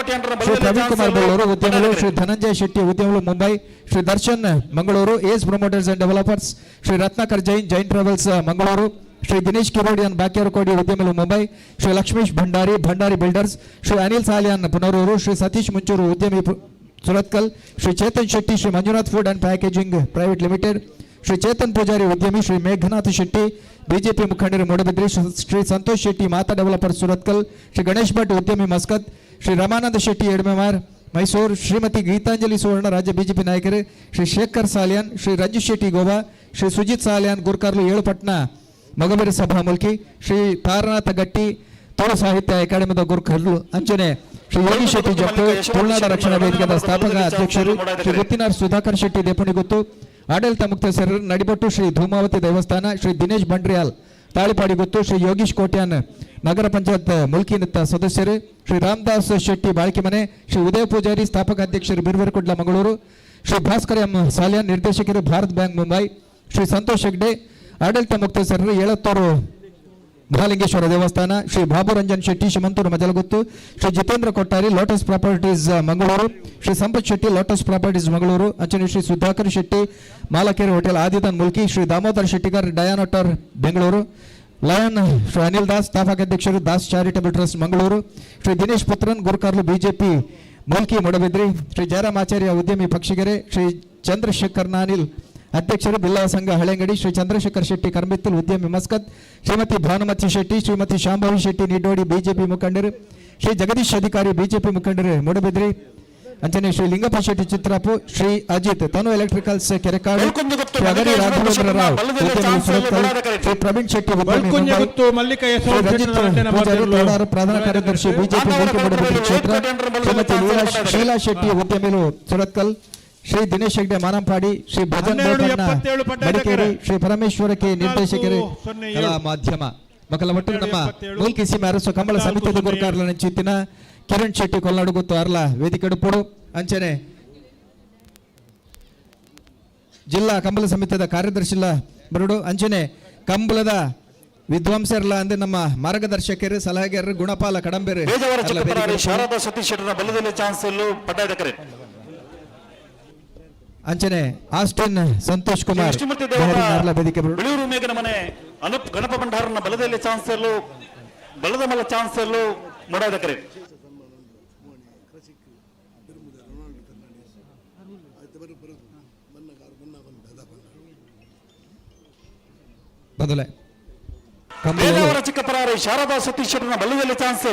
ಶ್ರೀ ಪ್ರವೀಣ್ ಕುಮಾರ್ ಬೆಳ್ಳೂರು ಉದ್ಯಮಿಗಳು, ಶ್ರೀ ಧನಂಜಯ ಶೆಟ್ಟಿ ಉದ್ಯಮಿಗಳು Mumbai, Shri Darshan Mangaluru ace promoters and developers, Shri Ratnakar Jain Jain travels Mangaluru, Shri Dinesh Kirodian Bakyarkodi ಉದ್ಯಮಿಗಳು ಮುಂಬೈ, ಶ್ರೀ ಲಕ್ಷ್ಮೀಶ್ ಭಂಡಾರಿ ಭಂಡಾರಿ ಬಿಲ್ಡರ್ಸ್, ಶ್ರೀ ಅನಿಲ್ ಸಾಲಿಯಾನ್ ಪುನರೂರು, ಶ್ರೀ ಸತೀಶ್ ಮುಂಚೂರು ಉದ್ಯಮಿ Surathkal, Shri Chetan Shetty, Shri Manjunath food and packaging private limited, Shri Chetan Poojary ಉದ್ಯಮಿ, Shri Meghanath Shetty BJP ಮುಖಂಡರು ಮೂಡಬಿದ್ರಿ, ಶ್ರೀ ಸಂತೋಷ್ ಶೆಟ್ಟಿ ಮಾತಾ developer Surathkal, Shri Ganesh Bhat ಉದ್ಯಮಿ Muscat, Shri Ramananda Shetty ಎಡ್ಮೆಮಾರ್ ಮೈಸೂರು, ಶ್ರೀಮತಿ ಗೀತಾಂಜಲಿ ಸುವರ್ಣ ರಾಜ್ಯ BJP ನಾಯಕರು, ಶ್ರೀ ಶೇಖರ್ ಸಾಲಿಯಾನ್, ಶ್ರೀ ರಂಜಿತ್ ಶೆಟ್ಟಿ ಗೋವಾ, ಶ್ರೀ ಸುಜಿತ್ ಸಾಲಿಯಾನ್ ಗುರ್ಕಾರ್ಲು ಏಳುಪಟ್ನ ಮಗಬರಿ ಸಭಾ ಮುಲ್ಕಿ, ಶ್ರೀ ತಾರನಾಥ ಗಟ್ಟಿ ತುಳು ಸಾಹಿತ್ಯ ಅಕಾಡೆಮಿದ ಗುರ್ಕರ್ಲು ಅಂಚನೆ ಶ್ರೀ ಯೋಗಿ ಶೆಟ್ಟಿ ಜಪ್ಪು ತುಳುನಾಡ ರಕ್ಷಣಾ ವೇದಿಕೆದ ಸ್ಥಾಪಕ ಅಧ್ಯಕ್ಷರು, ಶ್ರೀ ಗುತ್ತಿನಾರ್ ಸುಧಾಕರ್ ಶೆಟ್ಟಿ ದೇಪಣಿಗುತ್ತು, ಆಡಳಿತ ಮುಕ್ತೇಸರರು ನಡಿಬಟ್ಟು ಶ್ರೀ ಧೂಮಾವತಿ ದೇವಸ್ಥಾನ, ಶ್ರೀ ದಿನೇಶ್ ಬಂಡ್ರಿಯಾಲ್ ತಾಳಿಪಾಡಿ ಗುತ್ತು, ಶ್ರೀ ಯೋಗೀಶ್ ಕೋಟ್ಯಾನ್ ನಗರ ಪಂಚಾಯತ್ ಮುಲ್ಕಿ ನಿತ್ತ ಸದಸ್ಯರು, ಶ್ರೀ ರಾಮದಾಸ್ ಶೆಟ್ಟಿ ಬಾಳ್ಕಿಮನೆ, ಶ್ರೀ ಉದಯ ಪೂಜಾರಿ ಸ್ಥಾಪಕ ಅಧ್ಯಕ್ಷರು ಬಿರ್ವರಕುಡ್ಲ ಮಂಗಳೂರು, ಶ್ರೀ ಭಾಸ್ಕರ್ ಎಂ ಸಾಲಿಯಾನ್ ನಿರ್ದೇಶಕರು ಭಾರತ್ ಬ್ಯಾಂಕ್ ಮುಂಬೈ, ಶ್ರೀ ಸಂತೋಷ್ ಹೆಗ್ಡೆ ಆಡಳಿತ ಮುಕ್ತೇಸರರು ಏಳತ್ತೂರು ಮಹಾಲಿಂಗೇಶ್ವರ ದೇವಸ್ಥಾನ, ಶ್ರೀ ಬಾಬು ರಂಜನ್ ಶೆಟ್ಟಿ ಶಿಮಂತೂರು ಮಜಲಗುತ್ತು, ಶ್ರೀ ಜಿತೇಂದ್ರ ಕೊಟ್ಟಾರಿ lotus properties Mangaluru, Shri Sampath Shetty lotus properties Mangaluru, ಅಂಚನೆ ಶ್ರೀ ಸುಧಾಕರ್ ಶೆಟ್ಟಿ ಮಾಲಕೇರಿ ಹೋಟೆಲ್ ಆದಿತನ್ ಮುಲ್ಕಿ, ಶ್ರೀ ದಾಮೋದರ್ ಶೆಟ್ಟಿಗರ್ ಡಯಾನೋಟರ್ ಬೆಂಗಳೂರು, ಲಯನ್ ಶ್ರೀ ಅನಿಲ್ ದಾಸ್ ಸ್ಥಾಪಕ ಅಧ್ಯಕ್ಷರು ದಾಸ್ ಚಾರಿಟಬಲ್ ಟ್ರಸ್ಟ್ ಮಂಗಳೂರು, ಶ್ರೀ ದಿನೇಶ್ ಪುತ್ರನ್ ಗುರುಕಾರ್ಲು ಬಿಜೆಪಿ ಮುಲ್ಕಿ ಮೂಡಬಿದ್ರಿ, ಶ್ರೀ ಜಯರಾಮ್ ಆಚಾರ್ಯ ಉದ್ಯಮಿ ಪಕ್ಷಿಗೆರೆ, ಶ್ರೀ ಚಂದ್ರಶೇಖರ್ ನಾನಿಲ್ ಅಧ್ಯಕ್ಷರು ಬಿಲ್ಲವ ಸಂಘ ಹಳೆಂಗಡಿ, ಶ್ರೀ ಚಂದ್ರಶೇಖರ್ ಶೆಟ್ಟಿ ಕರ್ಮಿತ್ತಲ್ ಉದ್ಯಮಿ ಮಸ್ಕತ್, ಶ್ರೀಮತಿ ಭಾನುಮತಿ ಶೆಟ್ಟಿ, ಶ್ರೀಮತಿ ಶಾಂಭವಿ ಶೆಟ್ಟಿ ನಿಡ್ಡೋಡಿ ಬಿಜೆಪಿ ಮುಖಂಡರು, ಶ್ರೀ ಜಗದೀಶ್ ಅಧಿಕಾರಿ ಬಿಜೆಪಿ ಮುಖಂಡರು ಮೂಡಬಿದ್ರಿ, ಅಂಚನೆ ಶ್ರೀ ಲಿಂಗಪ್ಪ ಶೆಟ್ಟಿ ಚಿತ್ರಾಪು, ಶ್ರೀ ಅಜಿತ್ ತನು ಎಲೆಕ್ಟ್ರಿಕಲ್ಸ್ ಕೆರೆಕಾಡು, ಶ್ರೀ ಅಗರಿ ರಾಘವೇಂದ್ರ ರಾವ್ ಉದ್ಯಮಿ ಸುರತ್ಕಲ್, ಶ್ರೀ ಪ್ರವೀಣ್ ಶೆಟ್ಟಿ ಉದ್ಯಮಿ ಮುಂಬೈ, ಶ್ರೀ ರಂಜಿತ್ ಪೂಜಾರಿ ತೋಡಾರು ಪ್ರಧಾನ ಕಾರ್ಯದರ್ಶಿ ಬಿಜೆಪಿ ಮುಲ್ಕಿ ಮೂಡಬಿದ್ರಿ ಕ್ಷೇತ್ರ, ಶ್ರೀಮತಿ ಶೀಲಾ ಶೆಟ್ಟಿ ಉದ್ಯಮಿಲು ಸುರತ್ಕಲ್, ಶ್ರೀ ದಿನೇಶ್ ಹೆಗ್ಡೆ ಮಾನಂಪಾಡಿ, ಶ್ರೀ ಭಜನ್ ಬೋಪಣ್ಣ ಮಡಿಕೇರಿ, ಶ್ರೀ ಪರಮೇಶ್ವರ ಕೆ ನಿರ್ದೇಶಕರು ಕಲಾ ಮಾಧ್ಯಮ ಮಕ್ಕಳ ಒಟ್ಟು ನಮ್ಮ ಮುಲ್ಕಿ ಸೀಮೆ ಅರಸು ಕಂಬಳ ಸಮಿತಿದ ಗುರುಕಾರ್ಲ ಚಿತ್ತಿನ ಕಿರಣ್ ಶೆಟ್ಟಿ ಕೊಲ್ನಾಡು ಗೊತ್ತು ಅರ್ಲ ವೇದಿಕೆ ಪುಡು ಅಂಚನೆ ಜಿಲ್ಲಾ ಕಂಬಳ ಸಮಿತಿದ ಕಾರ್ಯದರ್ಶಿಲ ಬರುಡು ಅಂಚನೆ ಕಂಬಳದ ವಿದ್ವಾಂಸರ್ಲ ಅಂದ್ರೆ ನಮ್ಮ ಮಾರ್ಗದರ್ಶಕರು ಸಲಹೆಗಾರರು ಗುಣಪಾಲ ಕಡಂಬೇರು ಬೇಜವಾರ ಅರ್ಲ ಚಿಕ್ಕಪರಾರಿ ವೇದಿಕೆ ಶಾರದಾ ಸತೀಶ್ ಶೆಟ್ಟರ್ನ ಬಲದಲ್ಲಿ ಚಾನ್ಸ್ ಪಡ್ಡಾಯದ ಕರೆ. ಅಂಚನೆ ಆಸ್ಟಿನ್ ಸಂತೋಷ್ ಕುಮಾರ್ ವಿಷ್ಣುಮೂರ್ತಿ ದೇವರ ಅರ್ಲ ವೇದಿಕೆ ಬರುಡು. ಬಿಳಿಯೂರು ಮೇಘನ ಮನೆ ಅನುಪ್ ಗಣಪ ಭಂಡಾರನ ಬಲದಲ್ಲಿ ಚಾನ್ಸ್ ಬಲದ ಮಲ್ಲ ಚಾನ್ಸ್ ಮೂಡಾಯದ ಕರೆ. ಬದಲೆ ಬೇಜವಾರ ಚಿಕ್ಕಪರಾರಿ ಶಾರದಾ ಸತೀಶ್ ಶೆಟ್ಟರ್ನ ಬಲದಲ್ಲಿ ಚಾನ್ಸ್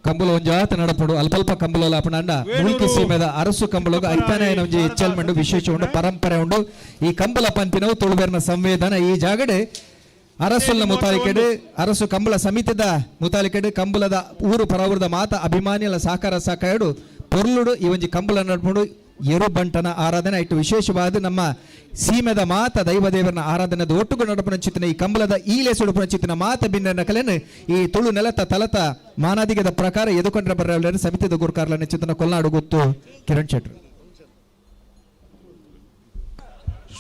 ಕಂಬುಲ ಒಂಜಾತ ನಡಪಡು ಅಲ್ಪಲ್ಪ ಕಂಬುಲ ಅಪನಂಡ ಮುಲ್ಕಿ ಸೀಮೆದ ಅರಸು ಕಂಬುಲಗ ಐತಾನೆ ಒಂಜಿ ಹೆಚ್ಚಲ್ಮಂಡು ವಿಶೇಷ ಉಂಡು ಪರಂಪರೆ ಉಂಡು. ಈ ಕಂಬುಲ ಪಂಪಿನವು ತುಳುಬೇರ್ನ ಸಂವೇದನ. ಈ ಜಾಗಡೆ ಅರಸುಲ್ನ ಮುತಾಲಿಕೆಡು ಅರಸು ಕಂಬಳ ಸಮಿತಿದ ಮುತಾಲಿಕೆಡು ಕಂಬುಲದ ಊರು ಪರವೂರದ ಮಾತ ಅಭಿಮಾನಿಗಳ ಸಹಕಾರ ಸಹಕಾರಡು ಪೊರ್ಲುಡು ಈ ಒಂಜಿ ಕಂಬುಲ ನಡ್ಪುಂಡು ಎರು ಬಂಟನ ಆರಾಧನೆ ಇಟ್ಟು ವಿಶೇಷವಾದ ನಮ್ಮ ಸೀಮೆದ ಮಾತ ದೈವದೇವರನ ಆರಾಧನೆದ ಒಟ್ಟುಗು ನಡಪುನ ಚಿತ್ತನ ಈ ಕಂಬಳದ ಈ ಲೇಸುಡುಪುನ ಚಿತ್ತನ ಮಾತ ಭಿನ್ನ ಕಲೆನು ಈ ತುಳು ನೆಲತ ತಲತ ಮಾನಾದಿಗದ ಪ್ರಕಾರ ಎದುಕೊಂಡ್ರೆ ಬರ್ರ ಸಮಿತಿದ ಗುರುಕಾರ್ಲನ ಚಿತ್ತನ ಕೊಲ್ನಾಡು ಗೊತ್ತು ಕಿರಣ್ ಶೆಟ್ರು.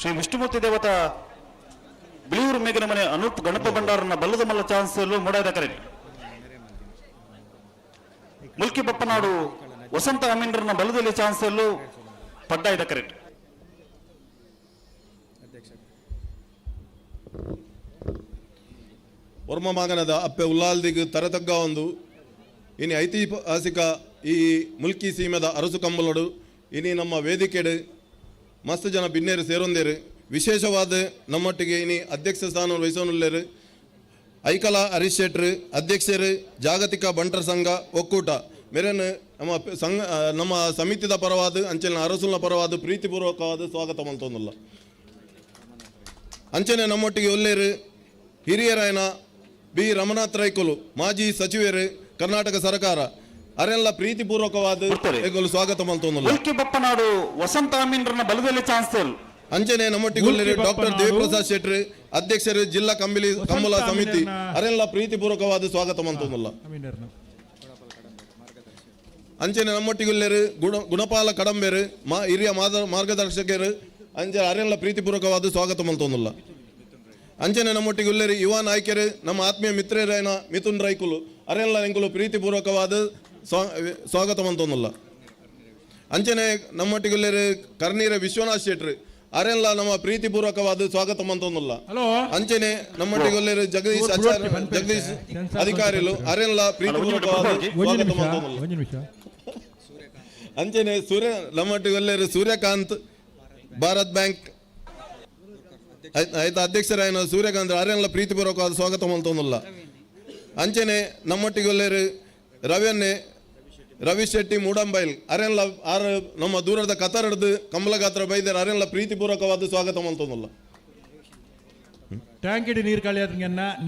ಶ್ರೀ ವಿಷ್ಣುಮೂರ್ತಿ ದೇವತಾ ಬಿಳಿಯೂರು ಮೇಘನ ಮನೆ ಅನೂಪ್ ಗಣಪ ಭಂಡಾರನ ಬಲ್ಲದ ಮಲ್ಲ ಚಾನ್ಸ್ ಮೂಡಾಯದ ಕರೆ. ಮುಲ್ಕಿ ಬಪ್ಪನಾಡು ವಸಂತ ಅಮೀನ್ರನ್ನ ಬಲದಲ್ಲಿ ಚಾನ್ಸ್ ಪಡ್ಡಾಯದ ಕರೆ. ವರ್ಮ ಮಗನದ ಅಪ್ಪೆ ಉಲ್ಲಾಲ್ದಿಗ್ ತರತಗ್ಗ ಒಂದು ಇನಿ ಐತಿಹಾಸಿಕ ಈ ಮುಲ್ಕಿ ಸೀಮೆದ ಅರಸು ಕಂಬಲಡು ಇನಿ ನಮ್ಮ ವೇದಿಕೆಡು ಮಸ್ತ್ ಜನ ಬಿನ್ನೇರು ಸೇರೊಂದೇರು. ವಿಶೇಷವಾದ ನಮ್ಮೊಟ್ಟಿಗೆ ಇನಿ ಅಧ್ಯಕ್ಷ ಸ್ಥಾನ ವಹಿಸೋನುಲ್ಲೇರು ಐಕಲಾ ಹರೀಶ್ ಶೆಟ್ರು ಅಧ್ಯಕ್ಷರು ಜಾಗತಿಕ ಬಂಟರ ಸಂಘ ಒಕ್ಕೂಟ ಮೇರೆನ್ ನಮ್ಮ ಸಂಘ ನಮ್ಮ ಸಮಿತಿದ ಪರವಾದ ಅಂಚನೆ ಅರಸುಲ್ನ ಪರವಾದ ಪ್ರೀತಿಪೂರ್ವಕವಾದ ಸ್ವಾಗತ ಮಂತೊಂದುಲ್ಲ. ಅಂಚನೆ ನಮ್ಮೊಟ್ಟಿಗೆ ಒಲ್ಲೇರು ಹಿರಿಯರಾಯನ ಬಿ ರಮನಾಥ್ ರೈಕುಲು ಮಾಜಿ ಸಚಿವರು ಕರ್ನಾಟಕ ಸರ್ಕಾರ ಅರೆಲ್ಲ ಪ್ರೀತಿಪೂರ್ವಕವಾದ ಎಂಕುಲು ಸ್ವಾಗತ ಮಂತೊಂದುಲ್ಲ. ಮುಲ್ಕಿ ಬಪ್ಪನಾಡು ವಸಂತ ಅಮೀನ್ರನ್ನ ಬಲದಲ್ಲಿ ಚಾನ್ಸ್ ಅಂಚನೆ ನಮ್ಮೊಟ್ಟಿಗೆ ಒಲ್ಲೇರು ಡಾಕ್ಟರ್ ದೇವಿಪ್ರಸಾದ್ ಶೆಟ್ರು ಅಧ್ಯಕ್ಷರು ಜಿಲ್ಲಾ ಕಂಬಿಲಿ ಕಂಬಳ ಸಮಿತಿ ಅರೆಲ್ಲ ಪ್ರೀತಿಪೂರ್ವಕವಾದ ಸ್ವಾಗತ ಮಂತೊಂದುಲ್ಲ. ಅಂಚನೆ ನಮ್ಮೊಟ್ಟಿಗುಲ್ಲೇರು ಗುಣಪಾಲ ಕಡಂಬೇರು ಹಿರಿಯ ಮಾರ್ಗದರ್ಶಕರು ಅಂಚೆ ಅರೆಲ್ಲ ಪ್ರೀತಿಪೂರ್ವಕವಾದ ಸ್ವಾಗತ ಮಂತೊಂದುಲ್ಲ. ಅಂಚನೆ ನಮ್ಮೊಟ್ಟಿಗುಲ್ಲೇರು ಯುವ ನಾಯಕರು ನಮ್ಮ ಆತ್ಮೀಯ ಮಿತ್ರರೇನ ಮಿಥುನ್ ರೈಕುಲು ಅರೆಲ್ಲ ಎಂಕುಲು ಪ್ರೀತಿಪೂರ್ವಕವಾದ ಸ್ವಾಗತ ಮಂತೊಂದುಲ್ಲ. ಅಂಚನೆ ನಮ್ಮೊಟ್ಟಿಗುಲ್ಲೇರು ಕರ್ನೀರ ವಿಶ್ವನಾಥ್ ಶೆಟ್ರು ಅರೆಲ್ಲ ನಮ್ಮ ಪ್ರೀತಿಪೂರ್ವಕವಾದ ಸ್ವಾಗತ ಮಂತೊಂದುಲ್ಲ. ಅಂಚನೆ ನಮ್ಮೊಟ್ಟಿಗುಲ್ಲೇರು ಜಗದೀಶ್ ಆಚಾರ್ಯ ಜಗದೀಶ್ ಅಧಿಕಾರಿಲು ಅರೆಲ್ಲ ಪ್ರೀತಿಪೂರ್ವಕವಾದ ಸ್ವಾಗತ ಮಂತೊಂದುಲ್ಲ. ಒಂಜಿ ನಿಮಿಷ. ಅಂಚನೆ ಸೂರ್ಯ ನಮ್ಮೊಟ್ಟಿಗೆ ಸೂರ್ಯಕಾಂತ್ ಭಾರತ್ ಬ್ಯಾಂಕ್ ಆಯ್ತು ಅಧ್ಯಕ್ಷರಾಯನ ಸೂರ್ಯಕಾಂತ್ ಅರೆಲ್ಲ ಪ್ರೀತಿಪೂರ್ವಕವಾದ ಸ್ವಾಗತ ಮಲ್ತೊಂದುಲ್ಲ. ಅಂಚನೆ ನಮ್ಮೊಟ್ಟಿಗೆ ರವಿಯನ್ನೇ ರವಿ ಶೆಟ್ಟಿ ಮೂಡಂಬೈಲ್ ಅರೆಲ್ಲ ಆರ್ ನಮ್ಮ ದೂರದ ಕತರಡ್ದು ಕಮಲಗಾತ್ರ ಬೈದರ್ ಅರೆಲ್ಲ ಪ್ರೀತಿಪೂರ್ವಕವಾದ ಸ್ವಾಗತ ಮಲ್ತೊಂದುಲ್ಲ. ಟ್ಯಾಂಕಿಡಿ ನೀರು ಖಾಲಿ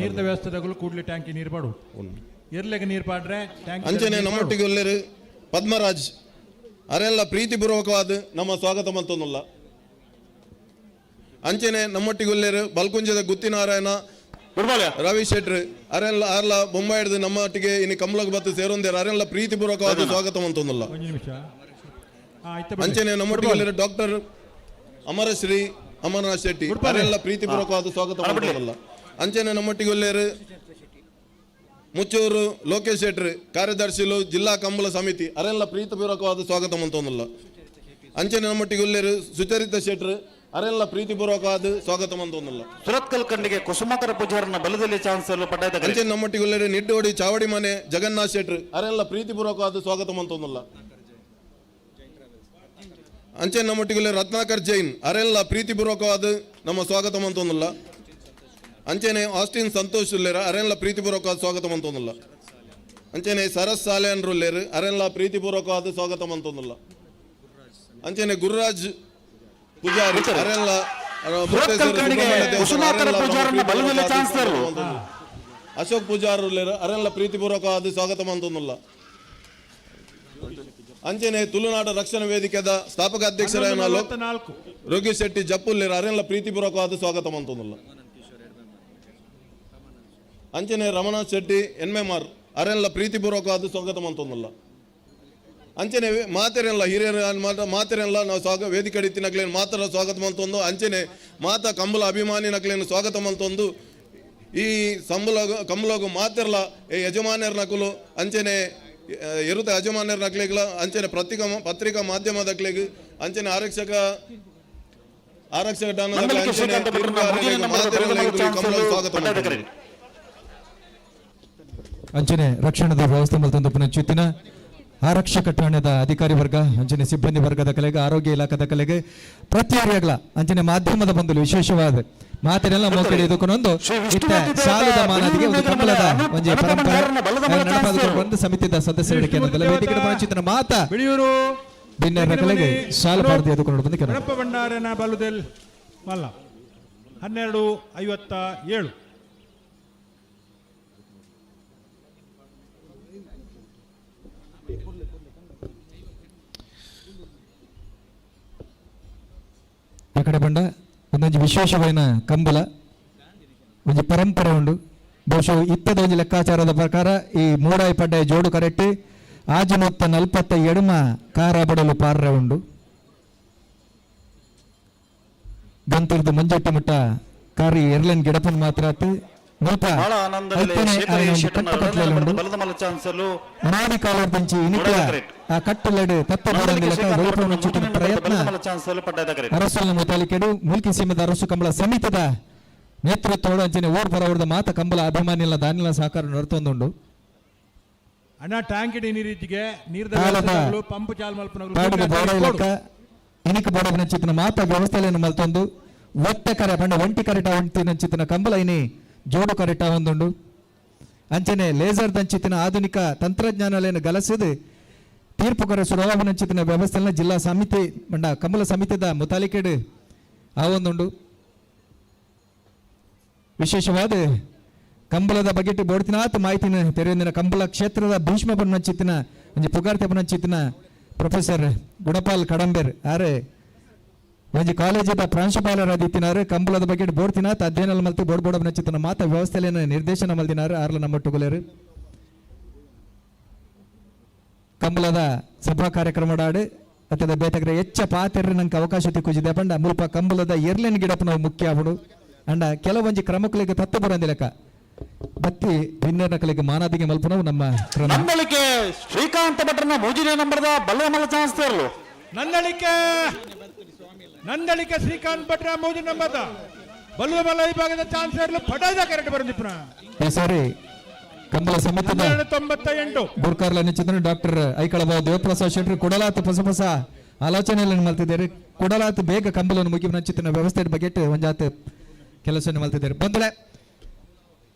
ನೀರ್ದ ವ್ಯವಸ್ಥೆದಾಗಲೂ ಕೂಡಲೇ ಟ್ಯಾಂಕಿ ನೀರು ಪಾಡು ಎರ್ಲೆಗೆ ನೀರು ಪಾಡ್ರೆ ಟ್ಯಾಂಕ್. ಅಂಚನೆ ನಮ್ಮೊಟ್ಟಿಗೆ ಒಲ್ಲೇರು ಪದ್ಮರಾಜ್ ಅರೆಲ್ಲ ಪ್ರೀತಿಪೂರ್ವಕವಾದ ನಮ್ಮ ಸ್ವಾಗತ ಮಲ್ತೊಂದುಲ್ಲ. ಅಂಚನೆ ನಮ್ಮೊಟ್ಟಿಗೆ ಒಲ್ಲೇರು ಬಲ್ಕುಂಜದ ಗುತ್ತಿನಾರಾಯಣ ರವಿ ಶೆಟ್ರು ಅರೆಲ್ಲ ಅರ್ಲ ಬೊಂಬೈ ಹಿಡಿದು ನಮ್ಮೊಟ್ಟಿಗೆ ಇನ್ನು ಕಮಲಗ್ ಬತ್ತು ಸೇರೊಂದೇರು ಅರೆಲ್ಲ ಪ್ರೀತಿಪೂರ್ವಕವಾದ ಸ್ವಾಗತ ಮಲ್ತೊಂದುಲ್ಲ. ಅಂಚನೆ ನಮ್ಮೊಟ್ಟಿಗೆ ಒಲ್ಲೇರು ಡಾಕ್ಟರ್ ಅಮರಶ್ರೀ ಅಮರನಾಥ್ ಶೆಟ್ಟಿ ಅರೆಲ್ಲ ಪ್ರೀತಿಪೂರ್ವಕವಾದ ಸ್ವಾಗತ ಮಲ್ತೊಂದುಲ್ಲ. ಅಂಚನೆ ನಮ್ಮೊಟ್ಟಿಗೆ ಒಲ್ಲೇರು ಮುಚ್ಚೂರು ಲೋಕೇಶ್ ಶೆಟ್ರು ಕಾರ್ಯದರ್ಶಿಲು ಜಿಲ್ಲಾ ಕಂಬಳ ಸಮಿತಿ ಅರೆಲ್ಲ ಪ್ರೀತಿಪೂರ್ವಕವಾದ ಸ್ವಾಗತ ಮಲ್ತೊಂದುಲ್ಲ. ಅಂಚನೆ ನಮ್ಮೊಟ್ಟಿಗೆ ಒಲ್ಲೇರು ಸುಚರಿತ ಶೆಟ್ರು ಅರೆಲ್ಲ ಪ್ರೀತಿಪೂರ್ವಕವಾದ ಸ್ವಾಗತ ಮಲ್ತೊಂದುಲ್ಲ. ಸುರತ್ಕಲ್ ಖಂಡಿಗೆ ಕುಸುಮಾಕರ ಪೂಜಾರನ ಬಲದಲ್ಲಿ ಚಾನ್ಸ್ ಪಡ್ಡಾಯ್ದ. ಅಂಚನೆ ನಮ್ಮೊಟ್ಟಿಗೆ ಒಲ್ಲೇರು ನಿಡ್ಡೋಡಿ ಚಾವಡಿ ಮನೆ ಜಗನ್ನಾಥ್ ಶೆಟ್ರು ಅರೆಲ್ಲ ಪ್ರೀತಿಪೂರ್ವಕವಾದ ಸ್ವಾಗತ ಮಲ್ತೊಂದುಲ್ಲ. ಅಂಚೆ ನಮ್ಮೊಟ್ಟಿಗೆ ರತ್ನಾಕರ್ ಜೈನ್ ಅರೆಲ್ಲ ಪ್ರೀತಿಪೂರ್ವಕವಾದ ನಮ್ಮ ಸ್ವಾಗತ ಮಲ್ತೊಂದುಲ್ಲ. ಅಂಚನೆ ಆಸ್ಟಿನ್ ಸಂತೋಷ್ ಉಲ್ಲೇರ ಅರೆಲ್ಲ ಪ್ರೀತಿಪೂರ್ವಕವಾದ ಸ್ವಾಗತ ಮಲ್ತೊಂದುಲ್ಲ. ಅಂಚನೆ ಸರಸ್ ಸಾಲೆಯನ್ರು ಉಲ್ಲೇರು ಅರೆಲ್ಲ ಪ್ರೀತಿಪೂರ್ವಕವಾದ ಸ್ವಾಗತ ಮಲ್ತೊಂದುಲ್ಲ. ಅಂಚನೆ ಗುರುರಾಜ್ ಪೂಜಾರಿ ಅರೆಲ್ಲ ಅಶೋಕ್ ಪೂಜಾರ್ ಉಲ್ಲೇರು ಅರೆಲ್ಲ ಪ್ರೀತಿಪೂರ್ವಕವಾದ ಸ್ವಾಗತ ಮಲ್ತೊಂದುಲ್ಲ. ಅಂಚನೆ ತುಳುನಾಡ ರಕ್ಷಣಾ ವೇದಿಕೆದ ಸ್ಥಾಪಕ ಅಧ್ಯಕ್ಷರಾದ ರೋಗಿ ಶೆಟ್ಟಿ ಜಪ್ಪುಲ್ಲೇರು ಅರೆಲ್ಲ ಪ್ರೀತಿಪೂರ್ವಕವಾದ ಸ್ವಾಗತ ಮಲ್ತೊಂದುಲ್ಲ. ಅಂಚನೆ ರಮಣಾಥ್ ಶೆಟ್ಟಿ ಎನ್ಮೆಮಾರ್ ಅರೆಲ್ಲ ಪ್ರೀತಿಪೂರ್ವಕವಾದ ಸ್ವಾಗತ ಮಲ್ತೊಂದುಲ್ಲ. ಅಂಚನೆ ಮಾತೆರೆಲ್ಲ ಹಿರಿಯರು ಮಾತೆರೆಲ್ಲ ನಾವು ಸ್ವಾಗ ವೇದಿಕೆ ನಕ್ಲೇನು ಮಾತ್ರ ಸ್ವಾಗತ ಮಲ್ತೊಂದು. ಅಂಚನೆ ಮಾತಾ ಕಂಬಳ ಅಭಿಮಾನಿ ನಕ್ಲೇನು ಸ್ವಾಗತ ಮಲ್ತೊಂದು. ಈ ಸಂಬಳಗು ಕಂಬಳಗು ಮಾತೆರ್ಲ ಯಜಮಾನ್ಯರ ನಕಲು ಅಂಚನೆ ಎರುತ ಯಜಮಾನ್ಯರ ನಕ್ಲೆಗ್ಲ ಅಂಚನೆ ಪತ್ರಿಕಾ ಮಾಧ್ಯಮದಕ್ಲೆಗ್ ಅಂಚನೆ ಆರಕ್ಷಕ ಸ್ವಾಗತ. ಅಂಚನೆ ರಕ್ಷಣದ ವ್ಯವಸ್ಥೆ ಮಲ್ತೊಂದು ಪುನಃ ಆರಕ್ಷಕ ಠಾಣೆದ ಅಧಿಕಾರಿ ವರ್ಗ ಅಂಚನೆ ಸಿಬ್ಬಂದಿ ವರ್ಗದ ಕಲೆಗೆ ಆರೋಗ್ಯ ಇಲಾಖೆದ ಕಲೆಗೆ ಪ್ರತಿಯೊರಿಯಾಗ್ಲ ಅಂಚನೆ ಮಾಧ್ಯಮದ ಬಂಧುಲು ವಿಶೇಷವಾದ ಮಾತಿನೆಲ್ಲ ಮೋಕೆಡಿ ಇದಕ್ಕೊಂದು ಸಾಲದ ಮಾನದಿಗೆ ಒಂದು ಕಂಬಳದ ಒಂಜಿ ಪರಂಪರೆ ನಡೆಪಾದುಕೊಂಡು ಸಮಿತಿದ ಸದಸ್ಯರಿಗೆ ವೇದಿಕೆ ಪುನಃ ಮಾತಾ ಬಿನ್ನರ ಕಲೆಗೆ ಸಾಲು ಭಾರತಿ ಎದುಕೊಂಡು ಬಂದು ಗಣಪ ಭಂಡಾರನ ಬಲುದೆಲ್ ಮಲ್ಲ 12:57. ಆ ಕಡೆ ಬಂಡ ಒಂದೊಂಜಿ ವಿಶೇಷವಾಯಿನ ಕಂಬಳ ಒಂಜಿ ಪರಂಪರೆ ಉಂಡು. ಬಹುಶಃ ಇತ್ತದ ಒಂಜಿ ಲೆಕ್ಕಾಚಾರದ ಪ್ರಕಾರ ಈ ಮೂಡಾಯಿ ಪಡ್ಡಾಯಿ ಜೋಡು ಕರೆಕ್ಟ್ ಆಜನೊತ್ತ ನಲ್ಪತ್ತ ಎಡುಮ ಕಾರ ಬಡಲು ಪಾರ್ರೆ ಉಂಡು. ಗಂತರ್ದು ಮಂಜಟ್ಟಿ ಮುಟ್ಟ ಕಾರಿ ಎರ್ಲನ್ ಗಿಡಪನ್ ಮಾತ್ರ ಅನಾದಿ ಕಾಲದಿಂಚಿ ಇನಿಕ್ಲ ಆ ಕಟ್ಟಲೆಡು ತತ್ತ ಪ್ರಯತ್ನ ಅರಸು ಮುತಾಲಿಕೆಡು ಮುಲ್ಕಿ ಸೀಮದ ಅರಸು ಕಂಬಳ ಸಮಿತಿದ ನೇತೃತ್ವದ ಅಂಚನೆ ಓರ್ ಬರವರ್ದ ಮಾತ ಕಂಬಳ ಅಭಿಮಾನಿಲ್ಲ ದಾನಿಲ ಸಹಕಾರ ನಡ್ತೊಂದುಂಡು. ಅಣ್ಣ ಟ್ಯಾಂಕ್ ನೀರಿಜ್ಜಿಗೆ ನೀರ್ದ ಪಂಪ್ ಚಾಲ್ ಮಲ್ಪನಗಳು ಇನಿಕ್ ಬೋಡಬನಂಚಿತ್ತಿನ ಮಾತ ವ್ಯವಸ್ಥೆಯನ್ನು ಮಲ್ತೊಂದು ಒತ್ತೆ ಕರೆ ಪಂಡ ಒಂಟಿ ಕರೆಟ ಒಂಟಿನಂಚಿತ್ತಿನ ಕಂಬಳ ಇನಿ ಜೋಡು ಕರೆಟ ಒಂದುಂಡು. ಅಂಚನೆ ಲೇಸರ್ ದಂಚಿತ್ತಿನ ಆಧುನಿಕ ತಂತ್ರಜ್ಞಾನಲೇನು ಗಲಸಿದು ತೀರ್ಪು ಕರೆ ಸುರವಾಬನಂಚಿತ್ತಿನ ವ್ಯವಸ್ಥೆನ ಜಿಲ್ಲಾ ಸಮಿತಿ ಪಂಡ ಕಂಬಳ ಸಮಿತಿದ ಮುತಾಲಿಕೆಡು ಆ ಒಂದುಂಡು. ವಿಶೇಷವಾದ ಕಂಬಳದ ಬಗೆಟ್ ಬೋಡ್ತಿನಾತ್ ಮಾಹಿತಿನ ತೆರೆಯೊಂದಿನ ಕಂಬಳ ಕ್ಷೇತ್ರದ ಭೀಷ್ಮ ಪನ್ನಂಚಿತ್ತಿನ ಒಂಜಿ ಪುಗಾರ್ತೆ ಪನ್ನಂಚಿತ್ತಿನ ಪ್ರೊಫೆಸರ್ ಗುಣಪಾಲ್ ಕಡಂಬೆರ್ ಆರೆ ಒಂಜಿ ಕಾಲೇಜಿದ ಪ್ರಾಂಶುಪಾಲರಾದಿತ್ತಿನಾರು ಕಂಬಳದ ಬಗ್ಗೆ ಬೋಡ್ತಿನಾತ್ ಅಧ್ಯಯನ ಮಲ್ತು ಬೋಡ್ ಬೋಡ ಪನ್ನಂಚಿತ್ತಿನ ಮಾತ ವ್ಯವಸ್ಥೆಯನ್ನು ನಿರ್ದೇಶನ ಮಲ್ದಿನಾರು ಆರ್ಲ ನಮ್ಮೊಟ್ಟುಗುಲೇರು. ಕಂಬಳದ ಸಭಾ ಕಾರ್ಯಕ್ರಮಡಾಡು ಅತ್ತದ ಬೇತಗ್ರೆ ಹೆಚ್ಚ ಪಾತೆರ್ರೆ ನಂಗೆ ಅವಕಾಶ ತಿಕ್ಕುಜಿದೆ ಪಂಡ ಮುಲ್ಪ ಕಂಬಳದ ಎರ್ಲೆನ್ ಗಿಡಪ್ಪನ ಮುಖ್ಯ ಆವಡು ಅಂಡ ಕೆಲವೊಂಜಿ ಕ್ರಮಕ್ಕಳಿಗೆ ತತ್ತು ಬರಂದಿಲಕ ಬತ್ತಿ ಭಿನ್ನರ ಕಲೆಗೆ ಮಾನಾದಿಗೆ ಮಲ್ಪನವು ನಮ್ಮ ಕ್ರಮ. ನಂದಳಿಕೆ ಶ್ರೀಕಾಂತ ಭಟ್ರನ ಮೂಜಿನೇ ನಂಬರ್ದ ಬಲ್ಲಮಲ್ಲ ಚಾನ್ಸ್ ತೇರ್ಲು. ನಂದಳಿಕೆ ನಂದಳಿಕೆ ಶ್ರೀಕಾಂತ್ ಭಟ್ರ ಮೂಜಿ ನಂಬರ್ದ ಬಲ್ಲಮಲ್ಲ ವಿಭಾಗದ ಚಾನ್ಸ್ ತೇರ್ಲು ಪಡಾದ ಕರೆಕ್ಟ್ ಬರಂದಿಪ್ಪನ. ಈ ಸಾರಿ ಕಂಬಳ ಸಮಿತಿದ 98. ಗುರ್ಕಾರ್ಲ ನಿಚಿತನ ಡಾಕ್ಟರ್ ಐಕಳಬಾವ ದೇವಪ್ರಸಾದ್ ಶೆಟ್ಟರು ಕೊಡಲಾತ ಹೊಸ ಹೊಸ ಆಲೋಚನೆಗಳನ್ನು ಮಲ್ತಿದ್ದಾರೆ. ಕೊಡಲಾತ ಬೇಗ ಕಂಬಳವನ್ನು ಮುಗಿ ನಂಚಿತನ ವ್ಯವಸ್ಥೆ ಬಗ್ಗೆ ಒಂಜಾತ ಕೆಲಸವನ್ನು ಮಲ್ತಿದ್ದಾರೆ. ಬಂದಳೆ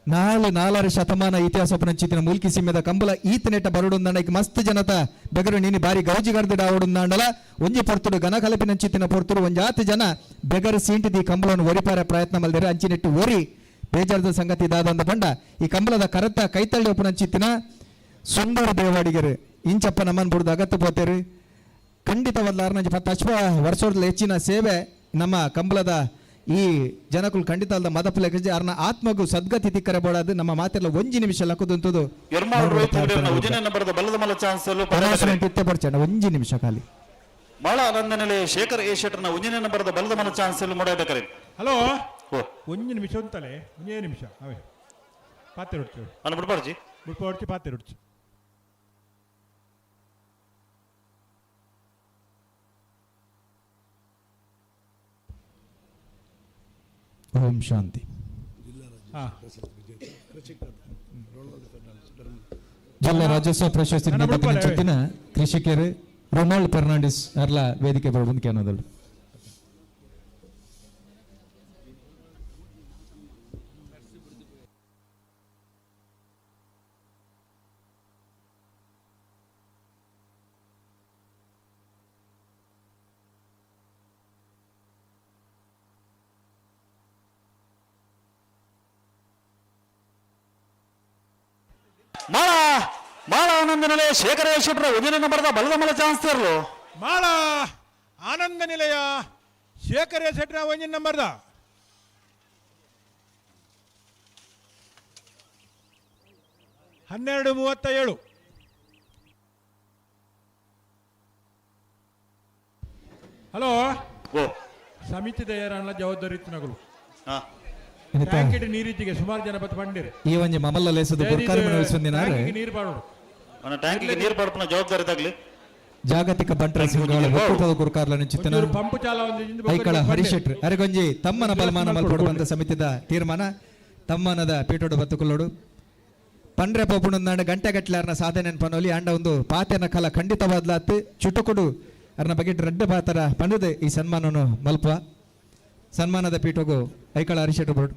4.5 ಶತಮಾನ ಇತಿಹಾಸ ನಂಚಿತಿನ ಮೂಲ್ಕಿ ಸೀಮೆದ ಕಂಬಳ ಈತನೆಟ್ಟ ಬರಡುಂದಾಂಡ ಮಸ್ತ್ ಜನತ ಬೆಗರು ನೀನಿ ಬಾರಿ ಗೌಜಿಗರ್ದಿಡ ಆವಡುಂದಾಂಡಲ ಒಂಜಿ ಪೊರ್ತುಡು ಘನಕಲಪಿ ನಂಚಿತಿನ ಪೊರ್ತುಡು ಒಂಜಾತಿ ಜನ ಬೆಗರು ಸೀಂಟಿದಿ ಕಂಬಳವನ್ನು ಒರಿಪಾರ ಪ್ರಯತ್ನ ಮಲ್ದಿರ ಅಂಚಿನೆಟ್ಟು ಒರಿ ಬೇಜಾರದ ಸಂಗತಿ ದಾದಂದ ಬಂಡ ಈ ಕಂಬಳದ ಕರತ ಕೈತಳ್ಳಿ ಒಪ್ಪು ನಂಚಿತ್ತಿನ ಸುಂದರ ದೇವಾಡಿಗರು ಇಂಚಪ್ಪ ನಮ್ಮನ್ ಬುಡ್ದು ಅಗತ್ತು ಪೋತೇರು. ಖಂಡಿತವಾದ ನಂಜಿ ಪತ್ತು ಅಶ್ವ ವರ್ಷದ ಹೆಚ್ಚಿನ ಸೇವೆ ನಮ್ಮ ಕಂಬಳದ ಈ ಜನಕುಲು ಖಂಡಿತ ಅಲ್ದ ಮದಪುಲೆ ಅರ್ನ ಆತ್ಮಗೂ ಸದ್ಗತಿ ತಿಕ್ಕರೆ ಬೋಡಾದು ನಮ್ಮ ಮಾತೆಲ್ಲ ಒಂಜಿ ನಿಮಿಷ ಲಕ್ಕುದಂತದು ಒಂಜಿ ನಿಮಿಷ ಖಾಲಿ. ಬಹಳ ಆನಂದನಲ್ಲಿ ಶೇಖರ್ ಎ ಶೆಟ್ಟರ್ನ ಒಂಜನೇ ನಂಬರದ ಬಲದ ಮಲ ಚಾನ್ಸ್ ಮೂಡಾಯಬೇಕಾರೆ. ಹಲೋ, ಒಂಜಿ ನಿಮಿಷ ಅಂತಲೇ, ಒಂಜೇ ನಿಮಿಷ ಅವೇ ಪಾತೆ ಹೊಡ್ಚು. ಅಲ್ಲ ಬಿಡ್ಬಾರ್ಜಿ. ಬಿಡ್ಪಾಡ್ಚಿ, ಪಾತೆ ಹೊಡ್ಚು. ಓಂ ಶಾಂತಿ. ಜಿಲ್ಲಾ ರಾಜ್ಯೋತ್ಸವ ಪ್ರಶಸ್ತಿ ನೀಡಿದ ಕೃಷಿಕರು ರೊನಾಲ್ಡ್ ಫೆರ್ನಾಂಡಿಸ್ ಅರ್ಲ ವೇದಿಕೆ ಬರಬಹುದು ಕೇನೋದಳು. ಮಾಳ ಮಾಳ ಆನಂದ ನಿಲಯ ಶೇಖರ ಶೆಟ್ಟರ ಒಂದನೇ ನಂಬರ್ದ ಬಲದ ಮಲ ಚಾನ್ಸ್ ತರಲು. ಮಾಳ ಆನಂದ ನಿಲಯ ಶೇಖರ ಶೆಟ್ಟರ ಒಂದಿನ ನಂಬರ್ದ 12:37. ಹಲೋ, ಸಮಿತಿ ದಯರಾಣ ಜವಾಬ್ದಾರಿ ನಗಲು ಟ್ಯಾಂಕಿಡ್ ನೀರಿತ್ತಿಗೆ ಸುಮಾರು ಜನ ಬತ್ತು ಬಂದಿರಿ. ಈ ಒಂಜಿ ಮಮಲ್ಲ ಲೇಸದ ಗುರ್ಕಾರ್ಮೆ ವಹಿಸೊಂದಿನಾರು. ನೀರು ಬಾಡೋಡು. ಟ್ಯಾಂಕಿಗೆ ನೀರು ಪಾಡುಪನ ಜವಾಬ್ದಾರಿ ತಗಲಿ. ಜಾಗತಿಕ ಬಂಟರ ಸಂಘಗಳ ಒಕ್ಕೂಟದ ಗುರುಕಾರ್ಲ ಚಿತ್ತನ ಪಂಪ್ ಚಾಲ ಐಕಳ ಹರೀಶ್ ಶೆಟ್ರು ಅರೆಗೊಂಜಿ ತಮ್ಮನ ಬಲಮಾನ ಮಲ್ಪೊಡು ಬಂದ ಸಮಿತಿದ ತೀರ್ಮಾನ ತಮ್ಮನದ ಪೀಠೋಡು ಬತ್ತುಕೊಳ್ಳೋಡು ಪಂಡ್ರೆ ಪೋಪುಣಂದಾಂಡ ಗಂಟೆ ಗಟ್ಟಲೆ ಅರ್ನ ಸಾಧನೆ ಪನೋಲಿ ಅಂಡ ಒಂದು ಪಾತೆನ ಕಲ ಖಂಡಿತವಾದ್ಲಾತ್ ಚುಟುಕುಡು ಅರ್ನ ಬಗ್ಗೆ ರಡ್ಡ ಪಾತರ ಪಂಡದೆ ಈ ಸನ್ಮಾನವನ್ನು ಮಲ್ಪ ಸನ್ಮಾನದ ಪೀಠಗೂ ಐಕಳ ಹರೀಶ್ ಶೆಟ್ರು ಬರೋಡು.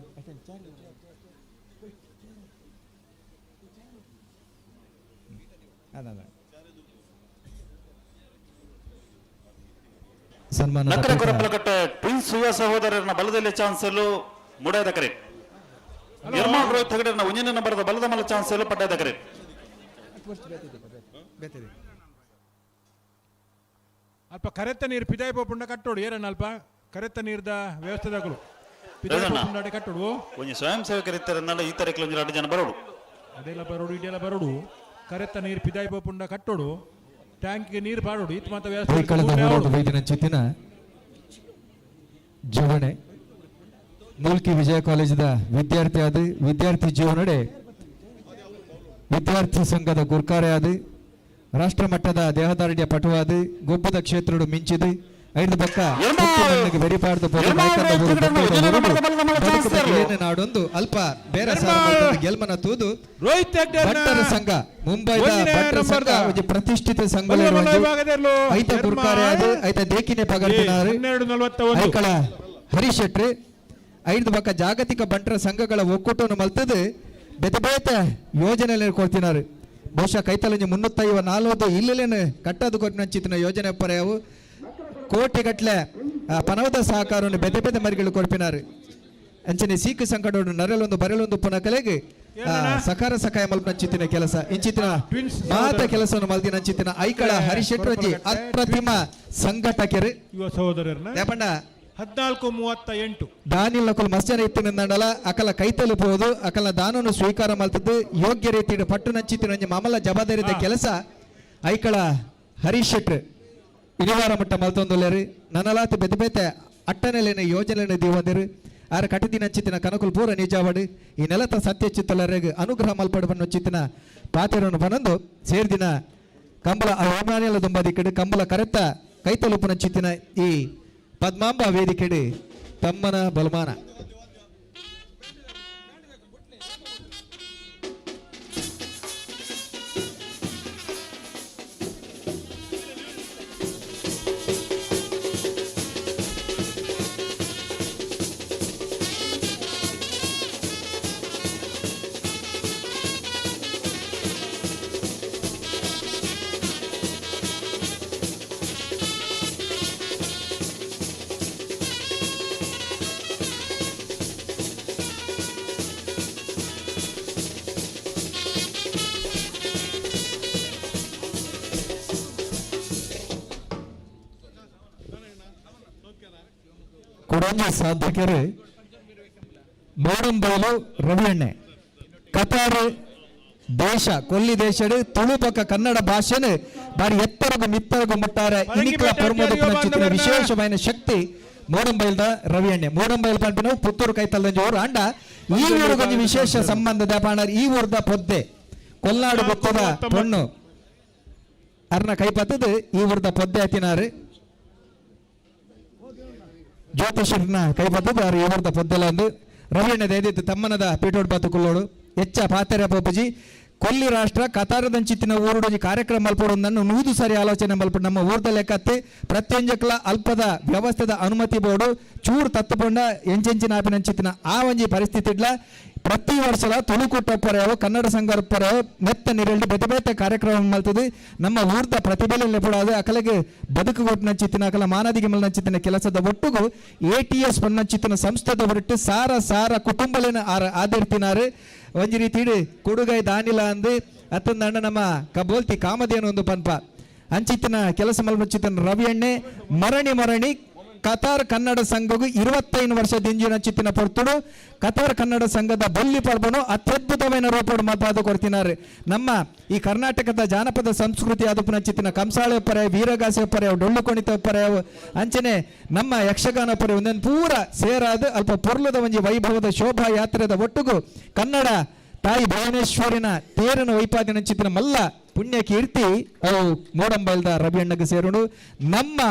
ಸನ್ಮಾನದ ನಕ್ಕರ ಪೀಠ. ಕೊರಪಲಕಟ್ಟೆ ಟ್ವಿನ್ಸ್ ಯುವ ಸಹೋದರರನ್ನ ಬಲದಲ್ಲಿ ಚಾನ್ಸ್ ಮುಡಾಯದ ಕರೆ. ನಿರ್ಮಲ್ ರೋಹಿತ್ ಹೆಗಡೆರನ್ನ ಒಂದನೇ ನಂಬರದ ಬಲದ ಮಲ ಚಾನ್ಸ್ ಪಡ್ಡಾಯದ ಕರೆ. ಅಲ್ಪ ಕರೆತ್ತ ನೀರು ಪಿದಾಯಿ ಪೋಪುಂಡ ಕಟ್ಟೋಡು ಏರಣ್ಣ ಅಲ್ಪ ಕರೆತ್ತ ನೀರ್ದ ವ್ಯವಸ್ಥೆದಾಗಲು ಪಿದಾಯಿ ರಜಣ್ಣ. ಪೋಪುಂಡಾಡೆ ಕಟ್ಟೋಡು. ಒಂಜಿ ಸ್ವಯಂ ಸೇವಕರಿತ್ತರನ್ನೆಲ್ಲ ಈ ತಾರೀಕು ಒಂಜಿ ಎರಡು ಜನ ಬರೋಡು. ಅದೆಲ್ಲ ಬರೋಡು ಇದೆಲ್ಲ ಬರೋಡು ಕರೆತ್ತ ನೀರು ಪಿದಾಯಿ ಪೋಪುಂಡ ಕಟ್ಟೋಡು ಟ್ಯಾಂಕ್ಗೆ ನೀರು ಬಾಡೋಡು ಇತ್ತು ಮಾತ ವ್ಯವಸ್ಥೆ ಐಕಳದ ಹೋರಾಟ ವೈದ್ಯನ ಚಿತ್ತಿನ ಜೀವನೆ ಮೂಲ್ಕಿ ವಿಜಯ ಕಾಲೇಜಿದ ವಿದ್ಯಾರ್ಥಿ ಆದ ವಿದ್ಯಾರ್ಥಿ ಜೀವನಡೆ ವಿದ್ಯಾರ್ಥಿ ಸಂಘದ ಗುರ್ಕಾರೆ ಆದ ರಾಷ್ಟ್ರ ಮಟ್ಟದ ದೇಹದಾರ್ಢ್ಯ ಪಟುವಾದ ಗೊಬ್ಬದ ಕ್ಷೇತ್ರಡು ಮಿಂಚಿದು ಐದು ಬಕ್ಕ ಬೆರಿಪಾಡ್ದು ನಾಡೊಂದು ಅಲ್ಪ ಬೇರೆ ಗೆಲ್ಮನ ತೂದು ಭಟ್ಟರ ಸಂಘ ಮುಂಬೈದ ಭಟ್ಟರ ಸಂಘ ಒಂಜಿ ಪ್ರತಿಷ್ಠಿತ ಸಂಘ ಐತ ಗುರ್ಕಾರೆ ಆದ ಐತ ದೇಕಿನೆ ಪಗರ್ತಿನಾರು ಐಕಳ ಹರೀಶ್ ಶೆಟ್ರಿ ಐದು ಬಕ್ಕ ಜಾಗತಿಕ ಬಂಟರ ಸಂಘಗಳ ಒಕ್ಕೂಟವನ್ನು ಮಲ್ತದು ಬೇತೆ ಬೇತೆ ಯೋಜನೆಯಲ್ಲಿ ಕೊಡ್ತಿನಾರು. ಬಹುಶಃ ಕೈತಲಂಜಿ 354 ಇಲ್ಲೇನು ಕಟ್ಟದು ಕೊಟ್ಟಿನ ಯೋಜನೆ ಪರ್ಯಾವು ಕೋಟಿಗಟ್ಲೆ ಪನವದ ಸಹಕಾರವನ್ನು ಬೆತೆ ಬೆತೆ ಮರಿಗಳು ಕೊಡ್ಪಿನಾರು. ಅಂಚನೆ ಸೀಕು ಸಂಕಟವನ್ನು ನರಲೊಂದು ಬರಲೊಂದು ಪುನಃ ಕಲೆಗೆ ಸಕಾರ ಸಕಾಯ ಮಲ್ಪನ ಕೆಲಸ ಇಂಚಿತ್ತಿನ ಮಾತ ಕೆಲಸವನ್ನು ಮಲ್ದಿನ ಅಂಚಿತ್ತಿನ ಐಕಳ ಹರಿಶೆಟ್ರಂಜಿ ಅಪ್ರತಿಮ ಸಂಘಟಕರು ಯುವ ಸಹೋದರರನ್ನ ಯಾಪಂಡ 14:38 ದಾನಿಲ್ ನಕುಲ್ ಮಸ್ಜನ ಇತ್ತಿನ ಅಕಲ ಕೈತಲು ಪೋದು ಅಕಲ ದಾನವನ್ನು ಸ್ವೀಕಾರ ಮಲ್ತದ್ದು ಯೋಗ್ಯ ರೀತಿ ಪಟ್ಟು ನಂಚಿತ್ತಿನ ಮಾಮಲ ಜವಾಬ್ದಾರಿದ ಕೆಲಸ ಐಕಳ ಹರೀಶ್ ಶೆಟ್ರು ಇನಿವಾರ ಮಟ್ಟ ಮಲ್ತೊಂದುಲ್ಲೇರು ನನಲಾತಿ ಬೆತೆ ಬೆತೆ ಅಟ್ಟನೆಲೆನ ಯೋಜನೆಯನ್ನು ದೀವಂದಿರು ಆರ ಕಟದಿನ ಚಿತ್ತಿನ ಕನಕುಲ್ ಪೂರ ನಿಜಾವಡು ಈ ನೆಲತ ಸತ್ಯ ಚಿತ್ತಲರೆಗ್ ಅನುಗ್ರಹ ಮಲ್ಪಡು ಚಿತ್ತಿನ ಪಾತೆರನ್ನು ಬನಂದು ಸೇರ್ದಿನ ಕಂಬಳ ಅಭಿಮಾನಿಗಳ ದುಂಬದಿಕ್ಕಡು ಕಂಬಳ ಕರೆತ್ತ ಕೈತಲುಪುನ ಚಿತ್ತಿನ ಈ ಪದ್ಮಾಂಬ ವೇದಿಕೆಡು ತಮ್ಮನ ಬಲಮಾನ. ಕೊಡೊಂಜಿ ಸಾಧಕರು ಮೋಡಂಬೈಲು ರವಿಯಣ್ಣೆ ಕತಾರ್ ದೇಶ ಕೊಲ್ಲಿ ದೇಶಡ್ ತುಳು ಬೊಕ್ಕ ಕನ್ನಡ ಭಾಷೆನ್ ಬಾರಿ ಎತ್ತರಗು ಮಿತ್ತರಗು ಮುಟ್ಟಾರೆ ಇನಿಕ್ಲ ಪೊರ್ಮೊದಪ್ಪುನಂಚಿತ್ತಿನ ವಿಶೇಷವಾಯಿನ ಶಕ್ತಿ ಮೋಡಂಬೈಲ್ದ ರವಿಯಣ್ಣೆ. ಮೋಡಂಬೈಲ್ ಪನ್ಪಿನವು ಪುತ್ತೂರು ಕೈತಲ್ದಂಜಿ ಊರು ಅಂಡ ಈ ಊರುಗೊಂಜಿ ವಿಶೇಷ ಸಂಬಂಧದ ಪಾಣರ್ ಈ ಊರ್ದ ಪೊದ್ದೆ ಕೊಲ್ನಾಡು ಗೊತ್ತದ ಪೊಣ್ಣು ಅರ್ನ ಕೈಪತ್ತದ ಈ ಊರ್ದ ಪೊದ್ದೆ ಅತಿನಾರು ಜ್ಯೋತಿಷರ್ನ ಕೈಪತ್ತದ ಅರ್ ಈ ಊರ್ದ ಪೊದ್ದೆಲ ಒಂದು ರವಿಯಣ್ಣ ದಯದಿತ್ತು ತಮ್ಮನದ ಪೀಠೋಡ್ ಬಾತು ಕುಲ್ಲೋಡು ಎಚ್ಚ ಪಾತೆರ ಪೋಪುಜಿ ಕೊಲ್ಲಿ ರಾಷ್ಟ್ರ ಕತಾರದಂಚಿತ್ತಿನ ಊರುಡೊಂಜಿ ಕಾರ್ಯಕ್ರಮ ಮಲ್ಪೊಡು ನೂದು ಸಾರಿ ಆಲೋಚನೆ ಮಲ್ಪಡು ನಮ್ಮ ಊರ್ದ ಲೆಕ್ಕತ್ತೆ ಪ್ರತ್ಯಂಜಕ್ಲ ಅಲ್ಪದ ವ್ಯವಸ್ಥೆದ ಅನುಮತಿ ಬೋರ್ಡು ಚೂರು ತತ್ತುಪೊಂಡ ಎಂಚೆಂಚಿನ ಆಪಿನಂಚಿತ್ತಿನ ಆ ಒಂಜಿ ಪರಿಸ್ಥಿತಿ ಇಡ್ಲ ಪ್ರತಿ ವರ್ಷಲ ತುಳುಕೂಟ ಪೊರೆಯವು ಕನ್ನಡ ಸಂಘ ಪೊರೆಯವು ಮೆತ್ತ ನಿರಳ್ಳಿ ಬೇತೆ ಬೇತೆ ಕಾರ್ಯಕ್ರಮ ಮಲ್ತದೆ ನಮ್ಮ ಊರ್ದ ಪ್ರತಿಭೆಲೆ ಪುಡಾದು ಅಕಲೆಗೆ ಬದುಕು ಕೊಟ್ಟು ಅಕಲ ಮಾನದಿಗೆ ಮಲ್ನಂಚಿತ್ತಿನ ಕೆಲಸದ ಒಟ್ಟುಗು ಎಟಿಎಸ್ ಪನ್ನಂಚಿತ್ತಿನ ಸಂಸ್ಥೆದ ಹೊರಟು ಸಾರ ಸಾರ ಕುಟುಂಬಲೇನ ಆದಿರ್ತಿನಾರು ಒಂಜಿ ರೀತಿ ಕೊಡುಗೈ ದಾನಿಲ ಅಂದು ಅತ್ತಂದ ನಮ್ಮ ಕಬೋಲ್ತಿ ಕಾಮಧೇನು ಒಂದು ಪನ್ಪ ಅಂಚಿತ್ತಿನ ಕೆಲಸ ಮಲ್ಪಂಚಿತ್ತಿನ ರವಿ ಅಣ್ಣೆ ಮರಣಿ ಮರಣಿ ಕತಾರ್ ಕನ್ನಡ ಸಂಘಗೂ 25 ವರ್ಷ ದಿಂಜಿನ ಚಿತ್ತಿನ ಪೊರ್ತುಡು ಕತಾರ್ ಕನ್ನಡ ಸಂಘದ ಬೊಲ್ಲಿ ಪರ್ಬನು ಅತ್ಯದ್ಭುತమైన ರೂಪಡು ಮತಾದ ಕೊಡ್ತಿನಾರು. ನಮ್ಮ ಈ ಕರ್ನಾಟಕದ ಜಾನಪದ ಸಂಸ್ಕೃತಿ ಆದಪುನ ಚಿತ್ತಿನ ಕಂಸಾಳೆ ಪರೆ ವೀರಗಾಸೆ ಪರೆ ಡೊಳ್ಳು ಕೊಣಿತ ಪರೆ ಅಂಚನೆ ನಮ್ಮ ಯಕ್ಷಗಾನ ಪರೆ ಒಂದೊಂದು ಪೂರ ಸೇರಾದ ಅಲ್ಪ ಪೊರ್ಲದ ಒಂಜಿ ವೈಭವದ ಶೋಭಾ ಯಾತ್ರೆದ ಒಟ್ಟುಗು ಕನ್ನಡ ತಾಯಿ ಭುವನೇಶ್ವರಿನ ತೇರನ ವೈಪಾದಿನ ಚಿತ್ತಿನ ಮಲ್ಲ ಪುಣ್ಯ ಕೀರ್ತಿ ಅವು ಮೋಡಂಬೈಲ್ದ ರವಿಯಣ್ಣಗೆ ಸೇರುಡು ನಮ್ಮ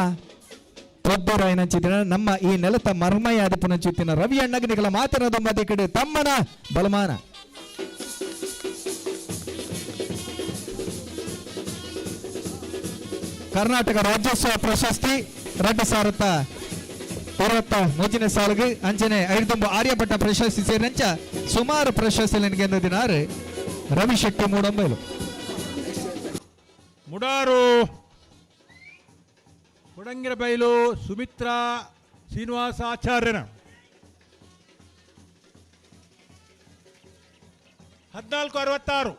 ಪೊದ್ದರಾಯನಂಚಿತ್ತಿನ ನಮ್ಮ ಈ ನೆಲತ ಮರ್ಮಯ ಆದಿಪುನಂಚಿತ್ತಿನ ರವಿ ಅಣ್ಣಗನಿಗಳ ಮಾತಿನ ಮಧ್ಯೆ ಕಡೆ ತಮ್ಮನ ಬಲಮಾನ. ಕರ್ನಾಟಕ ರಾಜ್ಯೋತ್ಸವ ಪ್ರಶಸ್ತಿ 2023 ಸಾಲಿಗೆ ಅಂಚನೆ ಐದುಂಬ ಆರ್ಯಭಟ್ಟ ಪ್ರಶಸ್ತಿ ಸೇರಿನಂಚ ಸುಮಾರು ಪ್ರಶಸ್ತಿ ಗೆದ್ದಿನಾರು ರವಿ ಶೆಟ್ಟಿ ಮೂಡಂಬೈಲು. ಮುಡಾರು ಕೊಡಂಗಿರಬೈಲು ಸುಮಿತ್ರಾ ಶ್ರೀನಿವಾಸ ಆಚಾರ್ಯನ 1466.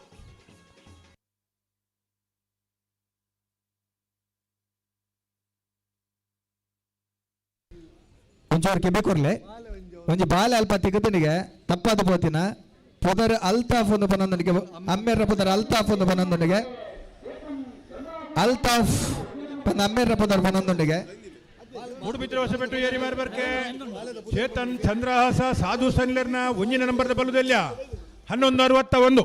ಒಂಚೂರು ಕೆಬೆ ಕೊರ್ಲೆ ಒಂಜಿ ಬಾಲೆ ಅಲ್ಪ ತಿಗತನಿಗೆ ತಪ್ಪಾದ ಪೋತಿನ ಪೊದರ್ ಅಲ್ತಾಫ್ ಒಂದು ಪನೊಂದನಿಗೆ ಅಮ್ಮೆರ್ರ ಪೊದರ್ ಅಲ್ತಾಫ್ ಒಂದು ಪನೊಂದನಿಗೆ ಅಲ್ತಾಫ್ ಪಂದ ಅಮ್ಮೆರ್ರ ಪೊದರ್ ಪನೊಂದನಿಗೆ ಮೂಡುಬಿದ್ರೆ ಹೊಸಬೆಟ್ಟು ಏರಿಮಾರ್ಬರ್ಕೆ ಚೇತನ್ ಚಂದ್ರಹಾಸ ಸಾಧು ಸನ್ಲರ್ನ ಒಂಜಿನ ನಂಬರ್ದ ಬಲ್ಲುದೆಲ್ಲ 1161.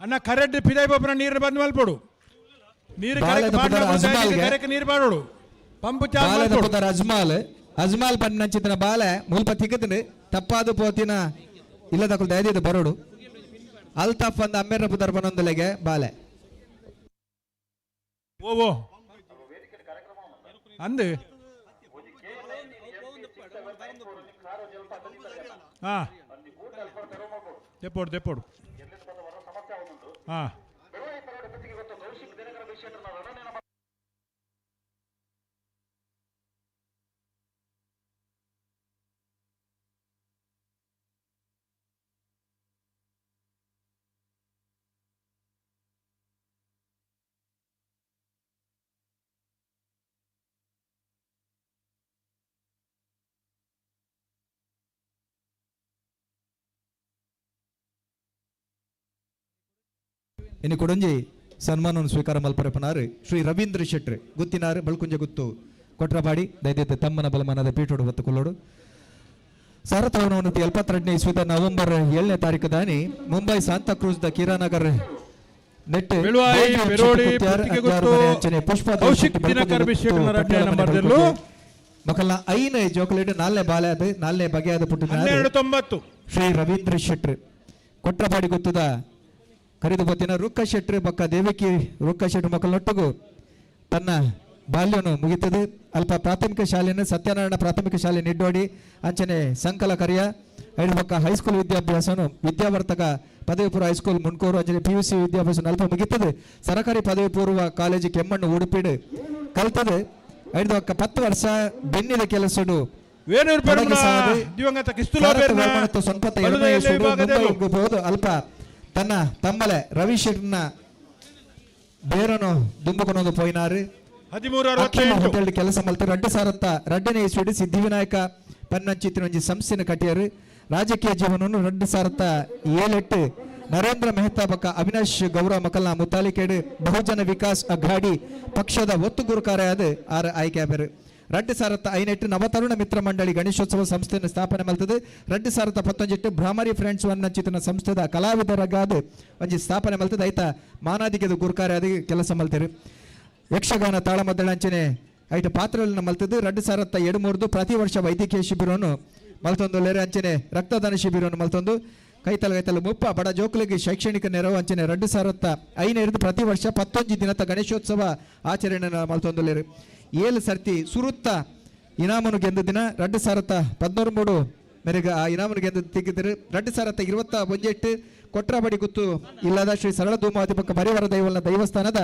ಅಣ್ಣ ಕರೆಡ್ ಪಿದಾಯಿ ಬಾಬುನ ನೀರು ಬಂದ್ ಮಲ್ಪಡು ನೀರು ಕರೆಕ್ ನೀರು ಬಾಡೋಡು ಪಂಪ್ ಚಾರ್ಜ್ ಅಜ್ಮಾಲ್ ಅಜ್ಮಾಲ್ ಪನ್ನಂಚಿತನ ಬಾಲೆ ಮುಲ್ಪ ತಿಕ್ಕತನೆ ತಪ್ಪಾದ ಪೋತಿನ ಇಲ್ಲದಕುಲ್ ದಯದಿದ್ದು ಬರೋಡು ಅಲ್ತಾಫ್ ಅಂದ ಅಮ್ಮೆರ್ರ ಪುದರ್ ಬನೊಂದಲೆಗೆ ಬಾಲೆ ಓ ಅಂದು ಹಾ ದೆಪ್ಪೋಡು ದೆಪ್ಪೋಡು ಹಾ ಇನ್ನು ಕೊಡಂಜಿ ಸನ್ಮಾನವನ್ನು ಸ್ವೀಕಾರ ಮಲ್ಪರಪನಾರು ಶ್ರೀ ರವೀಂದ್ರ ಶೆಟ್ರು ಗುತ್ತಿನಾರು ಬಳ್ಕುಂಜ ಗುತ್ತು ಕೊಟ್ರಪಾಡಿ ದಯದಿದ್ದ ತಮ್ಮನ ಬಲಮಾನದ ಪೀಠೋಡು ಹೊತ್ತು ಕೊಲ್ಲೋಡು. 1972ನೇ ಇಸ್ವಿದ ನವೆಂಬರ್ 7ನೇ ತಾರೀಕು ದಾನಿ ಮುಂಬೈ ಸಾಂತಾಕ್ರೂಸ್ the ಕಿರಾನಗರ್ ನೆಟ್ ಮಕ್ಕಳ ಐನೇ ಜೋಕಲೇಟ್ ನಾಲ್ನೇ ಬಾಲೆ ಅದು ನಾಲ್ನೇ ಬಗೆಯಾದ ಪುಟ್ಟಿನ ಶ್ರೀ ರವೀಂದ್ರ ಶೆಟ್ರು ಕೊಟ್ರಪಾಡಿ ಗುತ್ತದ ಕರಿದು ಬತ್ತಿನ ರುಕ್ಕ ಶೆಟ್ರು ಬಕ್ಕ ದೇವಕಿ ರುಕ್ಕ ಶೆಟ್ರು ಮಕ್ಕಳೊಟ್ಟಿಗೂ ತನ್ನ ಬಾಲ್ಯವನ್ನು ಮುಗಿತದೆ. ಅಲ್ಪ ಪ್ರಾಥಮಿಕ ಶಾಲೆಯನ್ನು ಸತ್ಯನಾರಾಯಣ ಪ್ರಾಥಮಿಕ ಶಾಲೆ ನಿಡ್ಡೋಡಿ ಅಂಚನೆ ಸಂಕಲ ಕರಿಯ ಐದು ಬಕ್ಕ ಹೈಸ್ಕೂಲ್ ವಿದ್ಯಾಭ್ಯಾಸವನ್ನು ವಿದ್ಯಾವರ್ತಕ ಪದವಿ ಪೂರ್ವ ಹೈಸ್ಕೂಲ್ ಮುನ್ಕೂರು ಅಂಚನೆ ಪಿ ಯು ಸಿ ವಿದ್ಯಾಭ್ಯಾಸ ಅಲ್ಪ ಮುಗಿತದೆ. ಸರಕಾರಿ ಪದವಿ ಪೂರ್ವ ಕಾಲೇಜು ಕೆಮ್ಮಣ್ಣು ಉಡುಪಿಡು ಕಲ್ತದೆ. ಐದು ಬಕ್ಕ 10 ವರ್ಷ ಬೆನ್ನಿದ ಕೆಲಸಡು ಅಲ್ಪ ತನ್ನ ತಮ್ಮಲೆ ರವಿ ಶೆಟ್ಟರ್ನ ಬೇರನು ದುಂಬುಕೊನೊಂದು ಪೋಯಿನಾರು. 13.68. ಹೋಟೆಲ್ ಕೆಲಸ ಮಲ್ತ 2002ನೇ ಇಸ್ವಿಡ್ ಸಿದ್ಧಿವಿನಾಯಕ ಪನ್ನಂಚಿತ್ತಿನ ಒಂಜಿ ಸಂಸ್ಥೆನ ಕಟ್ಟಿಯರು. ರಾಜಕೀಯ ಜೀವನವನ್ನು 2007 ನರೇಂದ್ರ ಮೆಹ್ತಾ ಬಕ್ಕ ಅವಿನಾಶ್ ಗೌರವ ಮಕ್ಕಳ ಮುತಾಲಿಕೇಡು ಬಹುಜನ ವಿಕಾಸ್ ಅಘಾಡಿ ಪಕ್ಷದ ಒತ್ತು ಗುರುಕಾರೆಯಾದ ಆರ್ ಆಯ್ಕೆ ಆಪೆರು. 2008 ನವತರುಣ ಮಿತ್ರ ಮಂಡಳಿ ಗಣೇಶೋತ್ಸವ ಸಂಸ್ಥೆಯನ್ನು ಸ್ಥಾಪನೆ ಮಲ್ತದೆ. 2019 ಭ್ರಾಮರಿ ಫ್ರೆಂಡ್ಸ್ ವನ್ನಚಿತನ ಸಂಸ್ಥೆದ ಕಲಾವಿದರಾಗಾದ ಒಂಜಿ ಸ್ಥಾಪನೆ ಮಲ್ತದೆ. ಐತ ಮಾನಾದಿಗೆದು ಗುರುಕಾರೆ ಆದ ಕೆಲಸ ಮಲ್ತೇರು. ಯಕ್ಷಗಾನ ತಾಳಮದ್ದಳಂಚನೆ ಐಟ ಪಾತ್ರಗಳನ್ನ ಮಲ್ತದ್ದು. 2023 ಪ್ರತಿ ವರ್ಷ ವೈದ್ಯಕೀಯ ಶಿಬಿರವನ್ನು ಮಲ್ತೊಂದು ಲೇರೆ ಅಂಚನೆ ರಕ್ತದಾನ ಶಿಬಿರವನ್ನು ಮಲ್ತೊಂದು ಕೈತಲ ಕೈತಲ ಮುಪ್ಪ ಬಡ ಜೋಕುಲಿಗೆ ಶೈಕ್ಷಣಿಕ ನೆರವು ಅಂಚನೆ 2005 ಪ್ರತಿ ವರ್ಷ 19 ದಿನದ ಗಣೇಶೋತ್ಸವ ಆಚರಣೆ ಮಲ್ತೊಂದು ಲೇರು. 7 ಸರ್ತಿ ಸುರುತ್ತ ಇನಾಮನು ಗೆದ್ದ ದಿನ 2013 ಮೇರೆಗೆ ಆ ಇನಾಮನು ಗೆದ್ದ ತೆಗೆದರು. 2021 ಕೊಟ್ರಬಡಿ ಗುತ್ತು ಇಲ್ಲದ ಶ್ರೀ ಸರಳ ಧೂಮಾವತಿ ಪಕ್ಕ ಪರಿವಾರ ದೈವನ ದೈವಸ್ಥಾನದ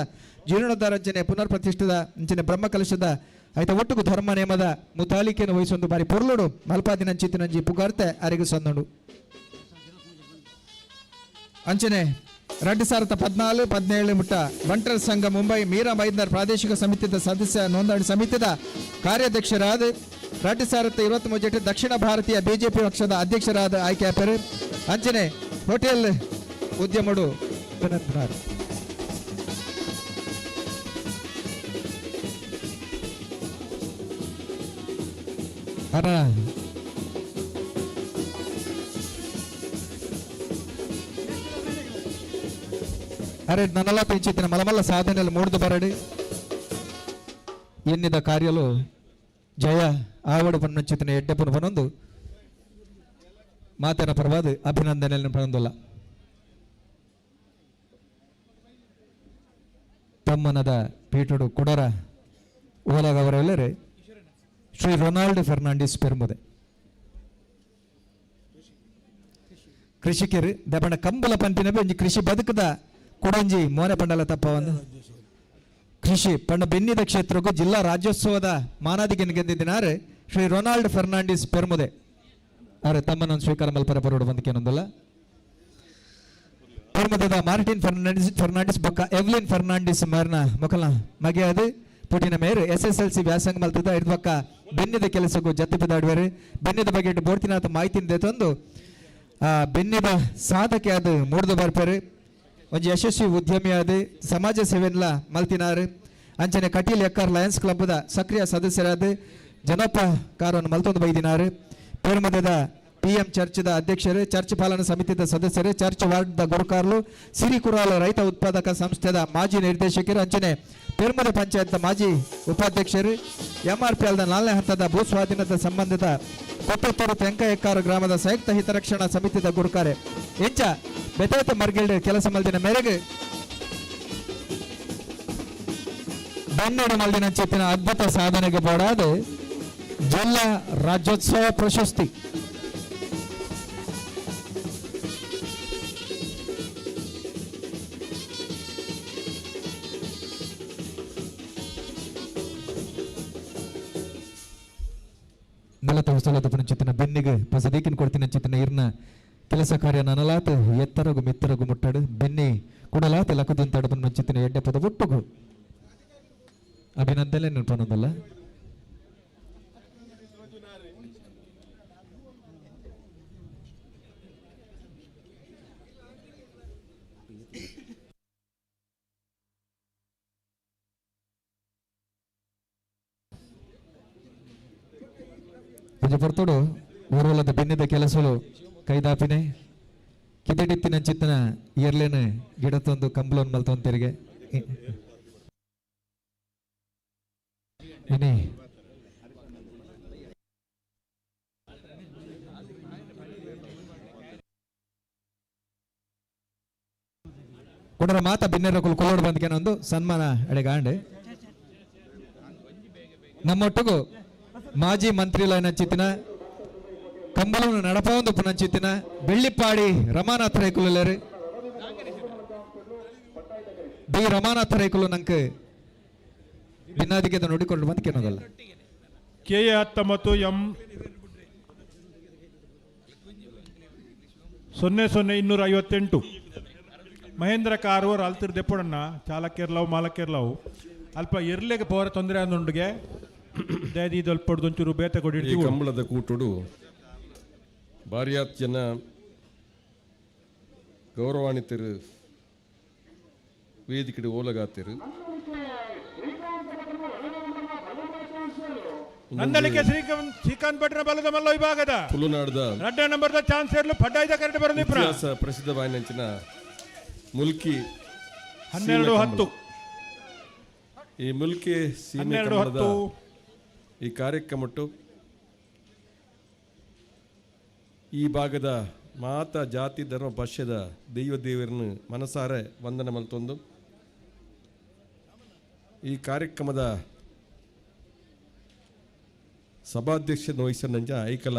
ಜೀರ್ಣೋದ್ಧಾರ ಅಂಚನೆ ಪುನರ್ ಪ್ರತಿಷ್ಠಿತ ಅಂಚನೆ ಬ್ರಹ್ಮಕಲಶದ ಆಯ್ತ ಒಟ್ಟುಗು ಧರ್ಮ ನೇಮದ ಮುತಾಲಿಕೆಯನ್ನು ವಹಿಸೊಂದು ಬಾರಿ ಪೊರ್ಲುಡು ಮಲ್ಪಾದಿನ ಅಂಚಿತಿನಂಜಿ ಪುಗಾರ್ತೆ ಅರಿಗು ಸಂದೊಂಡು. ಅಂಚನೆ 2014 17 ಮುಟ್ಟ ಬಂಟರ ಸಂಘ ಮುಂಬೈ ಮೀರಾ ಮೈದಾರ್ ಪ್ರಾದೇಶಿಕ ಸಮಿತಿದ ಸದಸ್ಯ ನೋಂದಣಿ ಸಮಿತಿದ ಕಾರ್ಯಾಧ್ಯಕ್ಷರಾದ 2023 ದಕ್ಷಿಣ ಭಾರತೀಯ ಬಿಜೆಪಿ ಪಕ್ಷದ ಅಧ್ಯಕ್ಷರಾದ ಆಯ್ಕೆ ಆಪೆರು. ಅಂಚನೆ ಹೋಟೆಲ್ ಉದ್ಯಮಡು ಅಭಿನಂದನಾರು. ಅರ ಅರೆ ನನ್ನಲ್ಲ పెంచితిన ಮಲಮಲ್ಲ ಸಾಧನೆಯಲ್ಲಿ ಮೂಡ್ದು ಬರಡಿ ಎನ್ನಿದ ಕಾರ್ಯಲು ಜಯ ಆವಡು ಪನ್ನಂಚಿತನ ಎಡ್ಡೆಪುನ ಪನೊಂದು ಮಾತನ ಪರವಾದ ಅಭಿನಂದನೆಯನ್ನು ಪನೊಂದಲ್ಲ. ತಮ್ಮನದ ಪೀಠಡು ಕುಡರ ಓಲಗವರೆಲ್ಲರೆ ಶ್ರೀ ರೊನಾಲ್ಡ್ ಫೆರ್ನಾಂಡಿಸ್ ಪೆರುಮುದೆ ಕೃಷಿಕರು ದಬಣ ಕಂಬಲ ಪಂಪಿನ ಒಂಜಿ ಕೃಷಿ ಬದುಕದ ಕೊಡಂಜಿ ಮೋನೆ ಪಂಡಲ ತಪ್ಪ ಒಂದು ಕೃಷಿ ಪಂಡ ಬೆನ್ನಿದ ಕ್ಷೇತ್ರಕ್ಕೂ ಜಿಲ್ಲಾ ರಾಜ್ಯೋತ್ಸವದ ಮಾನಾದಿಗೆ ಗೆದ್ದಿದ್ದಾರೆ ಶ್ರೀ ರೊನಾಲ್ಡ್ ಫೆರ್ನಾಂಡಿಸ್ ಪೆರ್ಮುದೆ. ಅರೆ ತಮ್ಮನೊಂದು ಸ್ವೀಕಾರ ಮಲ್ಪರ ಬರೋಡು ಬಂದಕೇನೊಂದಲ್ಲ. ಪೆರ್ಮುದೆದ ಮಾರ್ಟಿನ್ ಫೆರ್ನಾಂಡಿಸ್ ಬೊಕ್ಕ ಎವ್ಲಿನ್ ಫೆರ್ನಾಂಡಿಸ್ ಮೇರ್ನ ಮೊಕಲ ಮಗೆಯಾದ ಪುಟಿನ ಮೇರು SSLC ವ್ಯಾಸಂಗ ಮಲ್ತದ ಇದ್ ಬೊಕ್ಕ ಬೆನ್ನಿದ ಕೆಲಸಕ್ಕೂ ಜತ್ತಿ ಪದಾಡುವರು. ಬೆನ್ನಿದ ಬಗ್ಗೆ ಬೋರ್ತಿನಾಥ ಮಾಹಿತಿ ತಂದು ಆ ಬೆನ್ನಿದ ಸಾಧಕೆ ಅದು ಮೂಡ್ದು ಬರ್ಪೇರು. ಒಂಜಿ ಯಶಸ್ವಿ ಉದ್ಯಮಿಯಾದ ಸಮಾಜ ಸೇವೆನ್ಲ ಮಲ್ತಿನಾರು. ಅಂಚನೆ ಕಟೀಲ್ ಎಕ್ಕರ್ ಲಯನ್ಸ್ ಕ್ಲಬ್ದ ಸಕ್ರಿಯ ಸದಸ್ಯರಾದ ಜನಪ್ಪ ಕಾರನ್ನು ಮಲ್ತೊಂದು ಬೈದಿನಾರು. ಪೇರ್ಮದದ PM ಚರ್ಚ್ದ ಅಧ್ಯಕ್ಷರು, ಚರ್ಚ್ ಪಾಲನಾ ಸಮಿತಿದ ಸದಸ್ಯರು, ಚರ್ಚ್ ವಾರ್ಡ್ದ ಗುರುಕಾರ್ಲು, ಸಿರಿಕುರಾಲ ರೈತ ಉತ್ಪಾದಕ ಸಂಸ್ಥೆದ ಮಾಜಿ ನಿರ್ದೇಶಕರು, ಅಂಚನೆ ಪೇರ್ಮದ ಪಂಚಾಯತ್ನ ಮಾಜಿ ಉಪಾಧ್ಯಕ್ಷರು, MRPLದ 4ನೇ ಹಂತದ ಭೂ ಸ್ವಾಧೀನದ ಸಂಬಂಧಿತ ಕೊಪ್ಪತ್ತೂರು ತೆಂಕ ಎಕ್ಕಾರು ಗ್ರಾಮದ ಸಂಯುಕ್ತ ಹಿತರಕ್ಷಣಾ ಸಮಿತಿದ ಗುರುಕಾರೆ ಎಂಚ ಬೆತೇತ ಮರ್ಗಿಲ್ಡ್ ಕೆಲಸ ಮಲ್ದಿನ ಮೇರೆಗೆ ಬನ್ನಡ ಮಲ್ದಿನ ಚಿತ್ತಿನ ಅದ್ಭುತ ಸಾಧನೆಗೆ ಬೋಡಾದ ಜಿಲ್ಲಾ ರಾಜ್ಯೋತ್ಸವ ಪ್ರಶಸ್ತಿ. ನೆಲತ ಹೊಸಲದ ಪುನಚಿತ್ತಿನ ಬೆನ್ನಿಗೆ ಪಸದೀಕಿನ ಕೊಡ್ತಿನ ಚಿತ್ತಿನ ಇರ್ನ ಕೆಲಸ ಕಾರ್ಯ ನನಲಾತ ಎತ್ತರಗು ಮಿತ್ತರಗು ಮುಟ್ಟಡು ಬೆನ್ನಿ ಕುಡಲಾತ ಲಕದಂತಡು ಪುನಚಿತ್ತಿನ ಎಡ್ಡೆ ಪದ ಒಟ್ಟುಗು ಅಭಿನಂದನೆ ನೆನಪನ್ನೋದಲ್ಲ. ಒಂಜಿ ಪೊರ್ತುಡು ಊರುಲದ ಬೆನ್ನಿದ ಕೆಲಸಲು ಕೈದಾಪಿನೆ ಕಿದಡಿತ್ತಿನ ಚಿತ್ತನ ಎರ್ಲೇನ ಗಿಡತೊಂದು ಕಂಬ್ಲೋನ್ ಮಲ್ತೊಂದು ತೆರಿಗೆ ಇನಿ ಕುಡರ ಮಾತ ಬಿನ್ನೆರ ಕುಲ್ ಕೊಲ್ಲೋಡು ಬಂದ್ಕೇನೊಂದು ಸನ್ಮಾನ ಎಡೆಗಾಂಡೆ. ನಮ್ಮೊಟ್ಟಿಗೂ ಮಾಜಿ ಮಂತ್ರಿಲೈನ ಚಿತ್ತಿನ ಕಂಬಲವನ್ನು ನಡಪೊಂದು ಪುನಂಚಿತ್ತಿನ ಬೆಳ್ಳಿಪ್ಪಾಡಿ ರಮಾನಾಥ ರೈಕುಲು ಬಿ ರಮಾನಾಥ ರೈಕುಲು ನಂಗೆ ಭಿನ್ನಾದಿಗೆ ನೋಡಿಕೊಂಡು ಬಂದು ಕೇಳೋದಲ್ಲ. KA 19 M 0 0 258 ಮಹೇಂದ್ರ ಕಾರೂರ್ ಅಲ್ತಿರ್ ದೆಪ್ಪಡಣ್ಣ ಚಾಲಕಿರ್ಲವು ಮಾಲಕಿರ್ಲವು ಅಲ್ಪ ಎರ್ಲೆಗೆ ಪೋರ ತೊಂದರೆ ಅಂದುಂಡುಗೆ ದಯದಿ ದೊಲ್ಪಡ್ದು ಒಂಚೂರು ಬೇತೆ ಈ ಕೊಡಿ ಕಂಬಳದ ಕೂಟುಡು ಬಾರಿಯಾತ್ ಜನ ಗೌರವಾನ್ವಿತರು ವೇದಿಕೆಡು ಓಲಗಾತಿರು. ನಂದಳಿಕೆ ಶ್ರೀಕಾಂತ್ ಶ್ರೀಕಾಂತ್ ಭಟ್ರ ಬಲದ ಮಲ್ಲ ವಿಭಾಗದ ತುಳುನಾಡದ ರಡ್ಡ ನಂಬರ್ದ ಚಾನ್ಸ್ ಇರಲು ಪಡ್ಡಾಯ್ದ ಕರೆಕ್ಟ್ ಬರೋದು ಇತಿಹಾಸ ಪ್ರಸಿದ್ಧವಾಯಿನಂಚಿನ ಮುಲ್ಕಿ 12-10. ಈ ಮುಲ್ಕಿ ಸೀಮೆ 12 ಕಂಬಳದ 10. ಈ ಕಾರ್ಯಕ್ರಮಟ್ಟು ಈ ಭಾಗದ ಮಾತಾ ಜಾತಿ ಧರ್ಮ ಪಕ್ಷದ ದೈವ ದೇವರನ್ನು ಮನಸಾರೆ ವಂದನೆ ಮಲ್ತೊಂದು ಈ ಕಾರ್ಯಕ್ರಮದ ಸಭಾಧ್ಯಕ್ಷ ವಹಿಸಿದಂಜ ಐಕಲ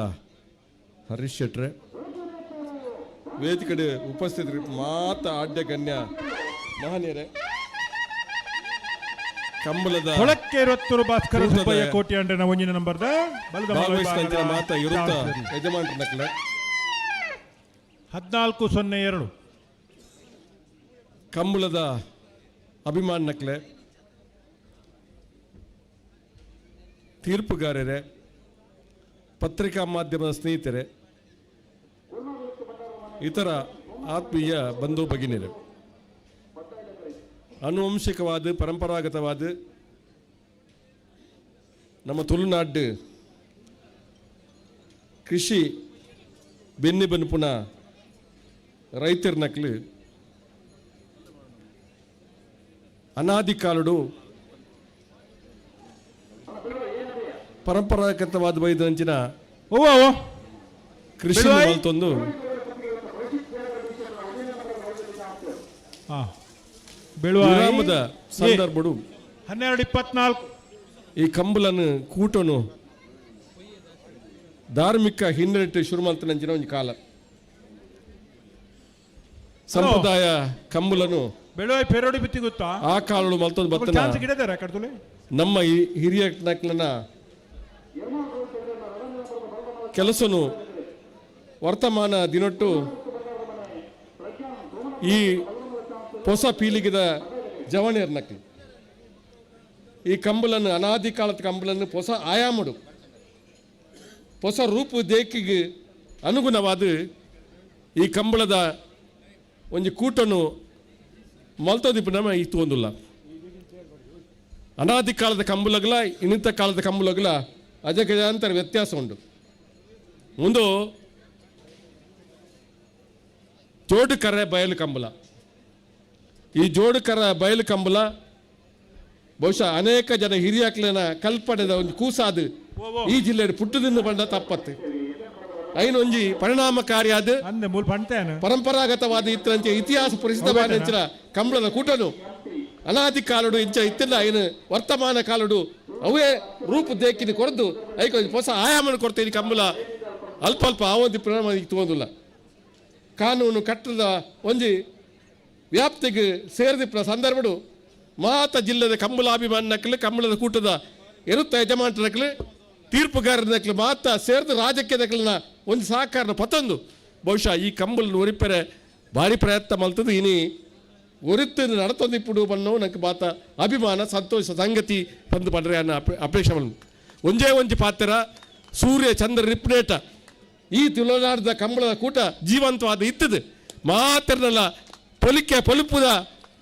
ಹರೀಶ್ ಶೆಟ್ರೆ, ವೇದಿಕೆಡೆ ಉಪಸ್ಥಿತರು ಮಾತ ಆಡ್ಯ ಗಣ್ಯ ಮಹನೀಯರೇ, ಕಂಬಳದ ಕೊಳಕ್ಕೆ ಇರುವತ್ತೂರು ಭಾಸ್ಕರ ಕೂಟದ ಸುಬ್ಬಯ್ಯ ಕೋಟಿ ಅಂಡ್ರೆನ ಒಂಜಿನ ನಂಬರ್ದ ಬಲದ ಮಲ್ಲ ಭಾಗವಹಿಸಿದಂಚಿನ ವಿಭಾಗದ ಮಾತ ಇರುತ್ತ ಚಾನ್ಸ್ ಇರಲಿ. ಯಜಮಾನರ ನಕಲೆ. 14-02. ಕಂಬಳದ ಅಭಿಮಾನ ನಕಲೆ, ತೀರ್ಪುಗಾರರೇ, ಪತ್ರಿಕಾ ಮಾಧ್ಯಮದ ಸ್ನೇಹಿತರೆ, ಇತರ ಆತ್ಮೀಯ ಬಂಧು ಭಗಿನಿಯರೇ, ಅನುವಂಶಿಕವಾದ ಪರಂಪರಾಗತವಾದ ನಮ್ಮ ತುಳುನಾಡು ಕೃಷಿ ಬೆನ್ನಿ ಬೆನ್ಪುನ ರೈತರ ನಕಲು ಅನಾದಿ ಕಾಲಡು ಪರಂಪರಾಗತವಾದ ಬೈದಂಚಿನ ಕೃಷಿ ಮಲ್ತೊಂದು ವಿರಾಮದ ಸಂದರ್ಭಡು 12-24. ಈ ಕಂಬಲನ್ನು ಕೂಟನು ಧಾರ್ಮಿಕ ಹಿನ್ನೆಲೆ ಶುರು ಮಲ್ತನಂಚಿನ ಒಂದು ಕಾಲ ಸಂಪ್ರದಾಯ ಕಂಬಲನು ಬೆಳುವಾಯಿ ಪೆರೋಡಿ ಬಿತ್ತಿ ಗೊತ್ತಾ ಆ ಕಾಲಡು ಮಲ್ತೊಂದು ಬತ್ತನ ಚಾನ್ಸ್ ಗಿಡದಾರ ಕಡ್ದುಲೆ ನಮ್ಮ ಈ ಹಿರಿಯ ನಕ್ಲನ ಕೆಲಸನು ವರ್ತಮಾನ ದಿನೊಟ್ಟು ಈ ಹೊಸ ಪೀಳಿಗೆದ ಜವಣಿಯರ್ ನಕ್ಲು ಈ ಕಂಬಲನ್ನು ಅನಾದಿ ಕಾಲದ ಕಂಬಲನ್ನು ಹೊಸ ಆಯಾಮಡು ಹೊಸ ರೂಪು ದೇಕಿಗೆ ಅನುಗುಣವಾದ ಈ ಕಂಬಳದ ಒಂಜಿ ಕೂಟನು ಮಲ್ತೋದಿಪ್ಪು ನಮ್ಮ ಇತ್ತು ಒಂದುಲ್ಲ. ಅನಾದಿ ಕಾಲದ ಕಂಬಲಗಲ ಇನ್ನಿತ ಕಾಲದ ಕಂಬಲಗಲ ಅಜಗಜಾಂತರ ವ್ಯತ್ಯಾಸ ಉಂಟು. ಒಂದು ಜೋಡುಕರೆ ಬಯಲು ಕಂಬಳ, ಈ ಜೋಡುಕರ ಬಯಲು ಕಂಬಳ ಬಹುಶಃ ಅನೇಕ ಜನ ಹಿರಿಯಕ್ಲನ ಕಲ್ಪನೆದ ಒಂದು ಕೂಸಾದು ಈ ಜಿಲ್ಲೆಯ ಪುಟ್ಟದಿಂದ ಬಂದ ತಪ್ಪತ್ತು ಐನೊಂಜಿ ಪರಿಣಾಮಕಾರಿಯಾದ ಪರಂಪರಾಗತವಾದ ಇತ್ತರಂಚೆ ಇತಿಹಾಸ ಪ್ರಸಿದ್ಧವಾದ ಇಂಚಿನ ಕಂಬಳದ ಕೂಟನು ಅನಾದಿ ಕಾಲಡು ಇಂಚ ಇತ್ತಿಲ್ಲ ಐನು ವರ್ತಮಾನ ಕಾಲಡು ಅವೇ ರೂಪು ದೇಕಿನ ಕೊರದು ಐಕ ಹೊಸ ಆಯಾಮನ ಕೊಡ್ತೀನಿ ಕಂಬಳ ಅಲ್ಪ ಅಲ್ಪ ಆವೊಂದು ಪರಿಣಾಮ ತಗೊಂದಿಲ್ಲ. ಕಾನೂನು ಕಟ್ಟದ ಒಂಜಿ ವ್ಯಾಪ್ತಿಗೆ ಸೇರಿದ ಸಂದರ್ಭಡು ಮಾತ ಜಿಲ್ಲೆದ ಕಂಬಳಾಭಿಮಾನ ನಕಲು ಕಂಬಳದ ಕೂಟದ ಎರುತ್ತ ಯಜಮಾನ ನಕಲು ತೀರ್ಪುಗಾರರ ನಕಲು ಮಾತ ಸೇರಿದ ರಾಜಕೀಯ ನಕಲನ್ನ ಒಂದು ಸಹಕಾರನ ಪತ್ತೊಂದು ಬಹುಶಃ ಈ ಕಂಬಳನ ಒರಿಪೆರೆ ಭಾರಿ ಪ್ರಯತ್ನ ಮಲ್ತದ್ದು ಇನಿ ಒರಿತು ನಡತೊಂದು ಇಪ್ಪುಡು ಬಣ್ಣವು ನಂಗೆ ಬಾತ ಅಭಿಮಾನ ಸಂತೋಷ ಸಂಗತಿ ಬಂದು ಪಂಡ್ರೆ ಅನ್ನ ಅಪೇಕ್ಷೆ ಒಂಜೇ ಒಂಜಿ ಪಾತ್ರ ಸೂರ್ಯ ಚಂದ್ರ ರಿಪ್ನೇಟ ಈ ತುಳುನಾಡದ ಕಂಬಳದ ಕೂಟ ಜೀವಂತವಾದ ಇತ್ತದು ಮಾತ್ರನಲ್ಲ ಪೊಲಿಕೆ ಪೊಲಿಪುದ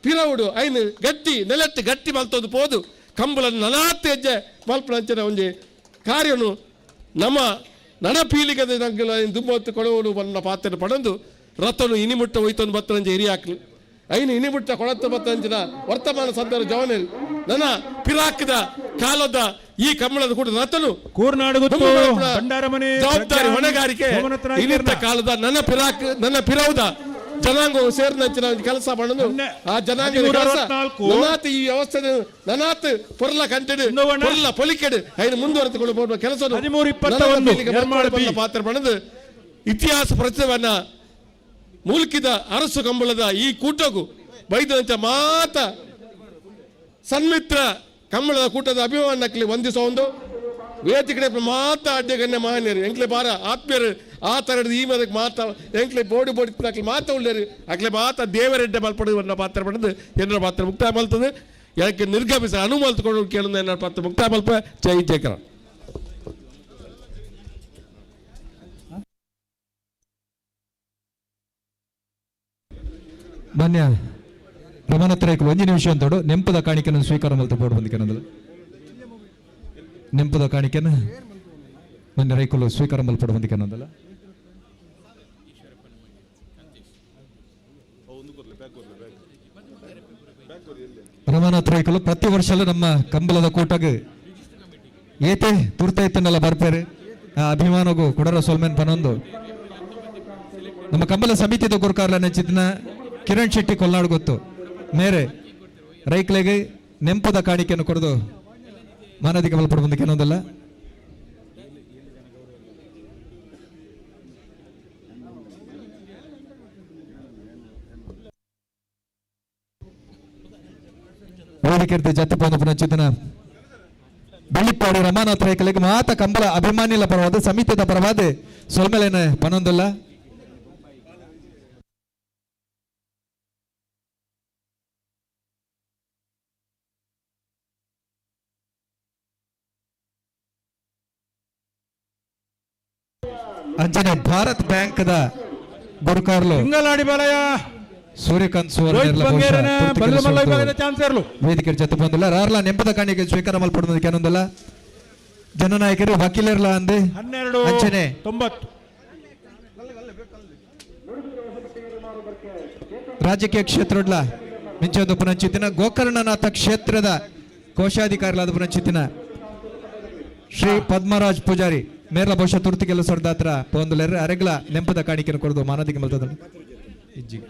ಪಿರವುಡು ಐನು ಗಟ್ಟಿ ನೆಲೆಟ್ಟು ಗಟ್ಟಿ ಮಲ್ತೊಂದು ಪೋದು ಕಂಬಳ ನಲಾತ್ ಹೆಜ್ಜೆ ಮಲ್ಪನಂಚಿನ ಒಂಜಿ ಕಾರ್ಯನು ನಮ್ಮ ನಡ ಪೀಳಿಗೆದ ನಂಗೆ ದುಮ್ಮತ್ತು ಕೊಡವನು ಬನ್ನ ಪಾತ್ರ ಪಡಂದು ರಥನು ಇನಿಮುಟ್ಟ ಒಯ್ತೊಂದು ಬತ್ತನಂಚೆ ಹಿರಿಯಾಕ್ಲು ಐನು ಇನಿಮುಟ್ಟ ಕೊಡತ್ತ ಬತ್ತನಂಚಿನ ವರ್ತಮಾನ ಸಂದರ್ಭ ಜವನ ನನ್ನ ಪಿರಾಕದ ಕಾಲದ ಈ ಕಂಬಳದ ಕೂಡ ರಥನು ಕೂರ್ನಾಡು ಭಂಡಾರಮನೆ ಜವಾಬ್ದಾರಿ ಹೊಣೆಗಾರಿಕೆ ಇನ್ನಿತ್ತ ಕಾಲದ ನನ್ನ ಪಿರಾಕ್ ನನ್ನ ಪಿರೌದ ಜನಾಂಗ ಸೇರಿದಂಚಿನ ಕೆಲಸ ಮಾಡೋದು ಆ ಜನಾಂಗ ಕೆಲಸ ನನಾತ್ ಈ ವ್ಯವಸ್ಥೆ ನನಾತ್ ಪೊರ್ಲ ಕಂಟೆಡು ಪೊರ್ಲ ಪೊಲಿಕೆಡು ಐನು ಮುಂದುವರೆದುಕೊಂಡು ಕೆಲಸ ಪಾತ್ರ ಪಡೆದು ಇತಿಹಾಸ ಪ್ರಸಿದ್ಧವನ್ನ ಮೂಲ್ಕಿದ ಅರಸು ಕಂಬಳದ ಈ ಕೂಟಕ್ಕೂ ಬೈದಂತ ಮಾತ ಸನ್ಮಿತ್ರ ಕಂಬಳದ ಕೂಟದ ಅಭಿಮಾನಕ್ಕೆ ವಂದಿಸೋ ಒಂದು ವೇದಿಕೆ ಮಾತ ಅಡ್ಡೆಗನ್ನೆ ಮಾನ್ಯರು ಎಂಕ್ಲೆ ಬಾರ ಆತ್ಮೀಯರು ಆ ತರಡು ಈ ಮದಕ್ಕೆ ಮಾತ ಎಂಕ್ಲೆ ಬೋಡಿ ಬೋಡಿ ಅಕ್ಲೆ ಮಾತ ಉಳ್ಳೇರು ಅಕ್ಲೆ ಮಾತ ದೇವರೆಡ್ಡೆ ಮಲ್ಪಡು ಪಾತ್ರ ಪಡೆದು ಏನರ ಪಾತ್ರ ಮುಕ್ತಾಯ ಮಲ್ತದೆ ಯಾಕೆ ನಿರ್ಗಮಿಸ ಅನುಮಲ್ತುಕೊಂಡು ಕೇಳಿದ ಎನ್ನ ಪಾತ್ರ ಮುಕ್ತಾಯ ಮಲ್ಪ. ಜೈ ಜಯಕರ. ಮಾನ್ಯ ರಮಾನಾಥ್ ರೈಕುಲು ಒಂಜಿ ನಿಮಿಷ ಅಂತೋಡು ನೆಂಪದ ಕಾಣಿಕೆಯನ್ನು ಸ್ವೀಕಾರ ಮಲ್ತು ಬೋರ್ಡ್ ಬಂದಿಕೆನಂದಲ್ಲ ನೆಂಪದ ಕಾಣಿಕೆನ ಮಾನ್ಯ ರೈಕುಲು ಸ್ವೀಕಾರ ಮಲ್ಪಡು ಬಂದಿಕೆನಂದಲ್ಲ. ರಮಾನಾಥ್ ರೈಕುಲು ಪ್ರತಿ ವರ್ಷಲೂ ನಮ್ಮ ಕಂಬಳದ ಕೂಟಗ್ ಏತೆ ತುರ್ತ ಇತ್ತನ್ನೆಲ್ಲ ಬರ್ಪೇರು ಆ ಅಭಿಮಾನಗೂ ಕುಡರ ಸೊಲ್ಮೆನ್ ಪನೊಂದು ನಮ್ಮ ಕಂಬಳ ಸಮಿತಿದ ಗುರುಕಾರ್ಲ ನೆಚ್ಚಿದ್ನ ಕಿರಣ್ ಶೆಟ್ಟಿ ಕೊಲ್ನಾಡು ಗೊತ್ತು ಮೇರೆ ರೈಕ್ಲೆಗೆ ನೆಂಪದ ಕಾಣಿಕೆಯನ್ನು ಕೊಡದು ಮಾನದಿಕ ಬಲ್ಪಡು ಬಂದಕ್ಕೆ ಏನೊಂದಲ್ಲ. ವೇದಿಕೆ ಜತ್ತ ಪೋನ ಪುನಚಿತನ ಬೆಳ್ಳಿಪ್ಪಾಡಿ ರಮಾನಾಥ್ ರೈಕಲಿಗೆ ಮಾತ ಕಂಬಳ ಅಭಿಮಾನಿಲ ಪರವಾದ ಸಮಿತಿದ ಪರವಾದ ಸೊಲ್ಮೆಲೇನ ಪನೊಂದಲ್ಲ. ಅಂಜನೆ ಭಾರತ್ ಬ್ಯಾಂಕ್ the ಗುರುಕಾರ್ಲು ತಿಂಗಳಾಡಿ ಬಾಲಯ್ಯ ಸೂರ್ಯಕಾಂತ್ ಸುವರ್ಣ ವೇದಿಕೆ ಜೊತೆ ಬಂದಿಲ್ಲ ರಾರ್ಲಾ ನೆಂಪದ ಕಾಣಿಕೆ ಸ್ವೀಕಾರ ಮಲ್ಪಡುವುದಕ್ಕೆ ಕೆಲವೊಂದಲ್ಲ ಜನನಾಯಕರು ವಕೀಲರ್ಲ ಅಂದೆ 12 ಅಂಚನೆ 9 ರಾಜಕೀಯ ಕ್ಷೇತ್ರಡ್ಲ ಮಿಂಚೊಂದು ಪುನಂಚಿತಿನ ಗೋಕರ್ಣನಾಥ ಕ್ಷೇತ್ರದ ಕೋಶಾಧಿಕಾರಿಗಳಾದ ಪುನಂಚಿತಿನ ಶ್ರೀ ಪದ್ಮರಾಜ್ ಪೂಜಾರಿ ಮೇರ್ಲ ಬಹುಶಃ ತುರ್ತು ಕೆಲಸ ಹತ್ರ ಪೊಂದುಲೆರ್ ಅರೆಗ್ಲ ನೆಂಪದ ಕಾಣಿಕೆಯನ್ನು ಕೊಡದು ಮಾನದಿಗೆ ಮಲ್ತದ ಇಜ್ಜಿಗೆ.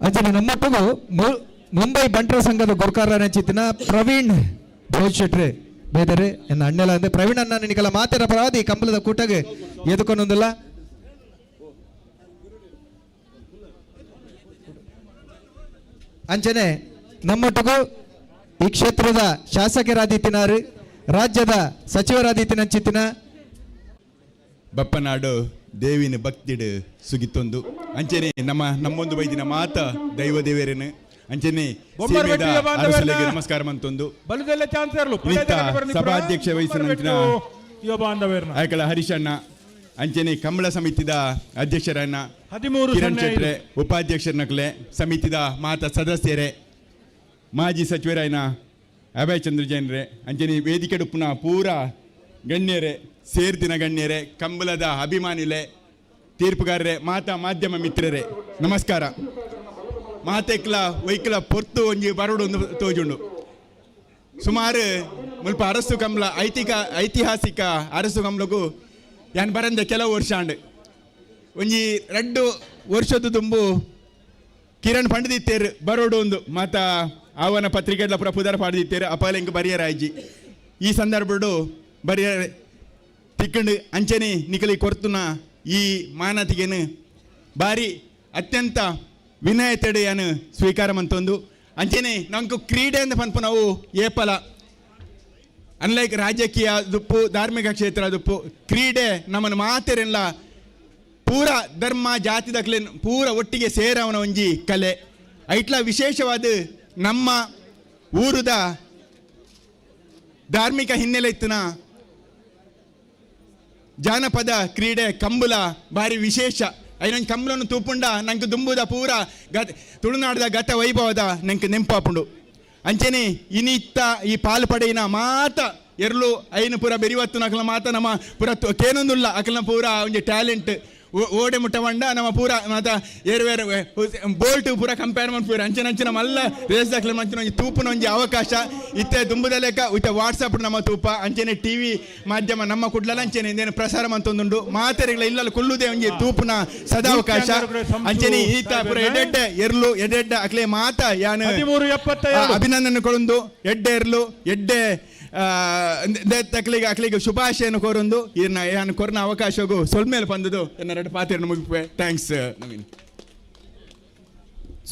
ಅಂಚನೆ ನಮ್ಮೊಟ್ಟಿಗೂ ಮುಂಬೈ ಬಂಟರ ಸಂಘದ ಗುರ್ಕಾರ ಚಿತ್ತಿನ ಪ್ರವೀಣ್ ಭೋಜ್ ಶೆಟ್ರೆ ಬೇದರೆ ಎನ್ನ ಅಣ್ಣೆಲ ಅಂದ್ರೆ ಪ್ರವೀಣ್ ಅಣ್ಣ ನಿನಗೆಲ್ಲ ಮಾತಿನ ಪರವಾದ ಈ ಕಂಬಳದ ಕೂಟಗೆ ಎದುಕೊಂಡೊಂದಿಲ್ಲ. ಅಂಚನೆ ನಮ್ಮೊಟ್ಟಿಗೂ ಈ ಕ್ಷೇತ್ರದ ಶಾಸಕರಾದಿತ್ತಿನಾರು ರಾಜ್ಯದ ಸಚಿವರಾದಿತ್ತಿನ ಚಿತ್ತಿನ ಬಪ್ಪನಾಡು ದೇವಿನ ಭಕ್ತಿಡು ಸುಗಿತ್ತೊಂದು ಅಂಚನೆ ನಮ್ಮ ನಮ್ಮೊಂದು ಬೈದಿನ ಮಾತ ದೈವ ದೇವರೇನು ಅಂಚನೆ ಅರಸಲೆಗೆ ನಮಸ್ಕಾರ ಮಂತೊಂದು ಸಭಾಧ್ಯಕ್ಷ ವಹಿಸಿನ ಆಯ್ಕಳ ಹರೀಶಣ್ಣ ಅಂಚನೆ ಕಂಬಳ ಸಮಿತಿದ ಅಧ್ಯಕ್ಷರನ್ನ 13 ಕಿರಣ್ ಶೆಟ್ರೆ ಉಪಾಧ್ಯಕ್ಷರನಕ್ಲೆ ಸಮಿತಿದ ಮಾತ ಸದಸ್ಯರೇ ಮಾಜಿ ಸಚಿವರಾಯನ ಅಭಯ್ ಚಂದ್ರ ಜೈನ್ರೆ ಅಂಚನೆ ವೇದಿಕೆ ಡುಪ್ಪುನ ಪೂರ ಗಣ್ಯರೇ ಸೇರ್ದಿನ ಗಣ್ಯರೇ ಕಂಬಳದ ಅಭಿಮಾನಿಲೆ ತೀರ್ಪುಗಾರರೇ ಮಾತಾ ಮಾಧ್ಯಮ ಮಿತ್ರರೇ ನಮಸ್ಕಾರ. ಮಾತೆಕ್ಲ ವೈಕ್ಲ ಪೊರ್ತು ಒಂಜಿ ಬರೋಡು ಒಂದು ತೋಜುಂಡು ಸುಮಾರು ಮುಲ್ಪ ಅರಸು ಕಂಬಳ ಐತಿಹಾಸಿಕ ಅರಸು ಕಂಬಳಗೂ ಯಾನ್ ಬರಂದೆ ಕೆಲವು ವರ್ಷ ಆಂಡ್ ಒಂಜಿ ರಡ್ಡು ವರ್ಷದ ತುಂಬು ಕಿರಣ್ ಪಂಡದಿತ್ತೇರು ಬರೋಡು ಒಂದು ಮಾತ ಆವನ ಪತ್ರಿಕೆಡ್ಲ ಪುರ ಪುದರ ಪಾಡ್ದಿತ್ತೇರು ಅಪಾಲೆಂಗ್ ಬರಿಯರಾಯ್ಜಿ ಈ ಸಂದರ್ಭಡು ಬರಿಯ ತಿಕ್ಕಂಡು ಅಂಚನೆ ನಿಕಲಿ ಕೊರ್ತುನ ಈ ಮಾನತಿಗೆನು ಬಾರಿ ಅತ್ಯಂತ ವಿನಯತೆಡೆಯನ್ನು ಸ್ವೀಕಾರ ಮಂತೊಂದು ಅಂಚನೆ ನಂಕು ಕ್ರೀಡೆ ಅಂದ ಪನ್ಪು ನಾವು ಏಪಲ ಅನ್ಲೈಕ್ ರಾಜಕೀಯ ದುಪ್ಪು ಧಾರ್ಮಿಕ ಕ್ಷೇತ್ರ ದುಪ್ಪು ಕ್ರೀಡೆ ನಮ್ಮನ್ನು ಮಾತೆರೆಲ್ಲ ಪೂರ ಧರ್ಮ ಜಾತಿ ದಕ್ಲೆ ಪೂರ ಒಟ್ಟಿಗೆ ಸೇರವನ ಒಂಜಿ ಕಲೆ. ಐಟ್ಲ ವಿಶೇಷವಾದ ನಮ್ಮ ಊರುದ ಧಾರ್ಮಿಕ ಹಿನ್ನೆಲೆ ಇತ್ತಿನ ಜಾನಪದ ಕ್ರೀಡೆ ಕಂಬುಲ ಭಾರಿ ವಿಶೇಷ. ಐನೊಂದು ಕಂಬಳನ್ನು ತೂಪುಂಡ ನಂಗೆ ದುಂಬುದ ಪೂರ ಗತ ತುಳುನಾಡದ ಗತ ವೈಭವದ ನಂಗೆ ನೆಂಪಾಪುಂಡು. ಅಂಚನೆ ಇನಿತ್ತ ಈ ಪಾಲು ಪಡೆಯಿನ ಮಾತ ಎರ್ಲು ಐನು ಪೂರ ಬೆರಿವತ್ತು ನಕಲ ಮಾತ ನಮ್ಮ ಪೂರ ಕೇನೊಂದುಲ್ಲ ಅಕಲ್ನ ಪೂರ ಒಂಜಿ ಟ್ಯಾಲೆಂಟ್ ಓಡೆ ಮುಟ್ಟ ಬಂಡ ನಮ್ಮ ಪೂರ ಮಾತ ಏರು ಬೇರೆ ಬೋಲ್ಟ್ ಪೂರ ಕಂಪೇರ್ ಮನ್ಪುವೆರ್ ಅಂಚನೆ ಅಂಚಿನ ಮಲ್ಲ ರೇಸ್ ದಾಕ್ಲೆ ಮಂಚಿನ ಒಂಜಿ ತೂಪುನ ಒಂಜಿ ಅವಕಾಶ ಇತ್ತೆ ದುಂಬುದ ಲೆಕ್ಕ ಇತ್ತೆ ವಾಟ್ಸಪ್ ನಮ್ಮ ತೂಪ ಅಂಚನೆ ಟಿವಿ ಮಾಧ್ಯಮ ನಮ್ಮ ಕುಡ್ಲಲ ಅಂಚನೆ ಇಂದೇನು ಪ್ರಸಾರ ಮಂತೊಂದುಂಡು ಮಾತೆರೆಗಳ ಇಲ್ಲಲ್ಲಿ ಕುಲ್ಲುದೆ ಒಂಜಿ ತೂಪುನ ಸದಾವಕಾಶ ಅಂಚನೆ ಈತ ಪೂರ ಎಡೆಡ್ಡೆ ಎರ್ಲು ಎಡೆಡ್ಡೆ ಅಕ್ಲೆ ಮಾತ ಯಾನ್ 13.72. ಅಭಿನಂದನೆ ಕೊಡೊಂದು ಎಡ್ಡೆ ಎರ್ಲು ಎಡ್ಡೆ ತಕ್ಲಿಗೆ ಅಕ್ಲಿಗೆ ಶುಭಾಶಯನ ಕೋರೊಂದು ಇರ್ನ ಯಾನ್ ಕೊರ್ನ ಅವಕಾಶಗೂ ಸೊಲ್ಮೇಲೆ ಬಂದದು ಎನ್ನ ಎರಡು ಪಾತಿರನ್ನು ಮುಗಿಪೆ. Thanks ನವೀನ್.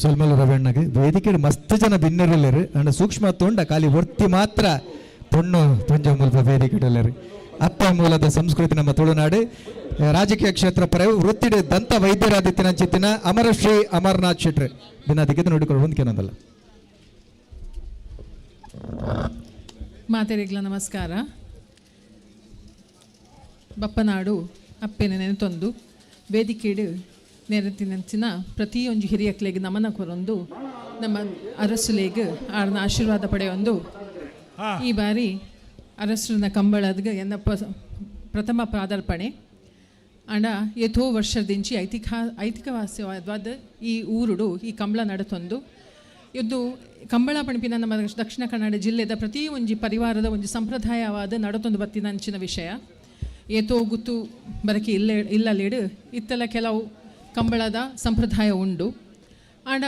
ಸೊಲ್ಮೆಲು ರವಣ್ಣಗೆ. ವೇದಿಕೆ ಮಸ್ತ್ ಜನ ಬಿನ್ನರುಲ್ಲೇರು ಅಂಡ ಸೂಕ್ಷ್ಮ ತೋಂಡ ಖಾಲಿ ಒರ್ತಿ ಮಾತ್ರ ಪೊಣ್ಣು ಪಂಜ ಮುಲ್ಪ ವೇದಿಕೆ ಅಪ್ಪ ಮೂಲದ ಸಂಸ್ಕೃತಿ ನಮ್ಮ ತುಳುನಾಡು. ರಾಜಕೀಯ ಕ್ಷೇತ್ರ ಪರ ವೃತ್ತಿಡು ದಂತ ವೈದ್ಯರಾದಿತ್ತಿನ ಚಿತ್ತಿನ ಅಮರಶ್ರೀ ಅಮರನಾಥ್ ಶೆಟ್ರು ದಿನ ನೋಡಿಕೊಳ್ಳಿ ಹೊಂದ್ಕೆನದಲ್ಲ. ಮಾತೆರೆಗ್ಲ ನಮಸ್ಕಾರ. ಬಪ್ಪನಾಡು ಅಪ್ಪೆನ ನೆನೆತೊಂದು ವೇದಿಕೆಡು ನೆರೆತಿನಂಚಿನ ಪ್ರತಿಯೊಂಜಿ ಹಿರಿಯಕ್ಲೆಗ್ ನಮನ ಕೊರೊಂದು ನಮ್ಮ ಅರಸುಲೆಗ್ ಆರ್ನ ಆಶೀರ್ವಾದ ಪಡೆಯೊಂದು ಈ ಬಾರಿ ಅರಸುನ ಕಂಬಳದ್ಗ ಎನ್ನ ಪ್ರಥಮ ಪಾದಾರ್ಪಣೆ. ಅಂಡ ಏತೋ ವರ್ಷದಿಂಚಿ ಐತಿಹಾಸಿಕವಾದ ಈ ಊರುಡು ಈ ಕಂಬಳ ನಡತೊಂದು ಇದು ಕಂಬಳ ಪಣಪಿನ ನಮ್ಮ ದಕ್ಷಿಣ ಕನ್ನಡ ಜಿಲ್ಲೆದ ಪ್ರತಿ ಒಂಜಿ ಪರಿವಾರದ ಒಂಜಿ ಸಂಪ್ರದಾಯವಾದ ನಡತೊಂದು ಬತ್ತಿನ ಅಂಚಿನ ವಿಷಯ. ಏತೋ ಗುತ್ತು ಬರಕೆ ಇಲ್ಲ ಇಲ್ಲಲೇಡು ಇತ್ತೆಲ್ಲ ಕೆಲವು ಕಂಬಳದ ಸಂಪ್ರದಾಯ ಉಂಡು. ಆಂಡ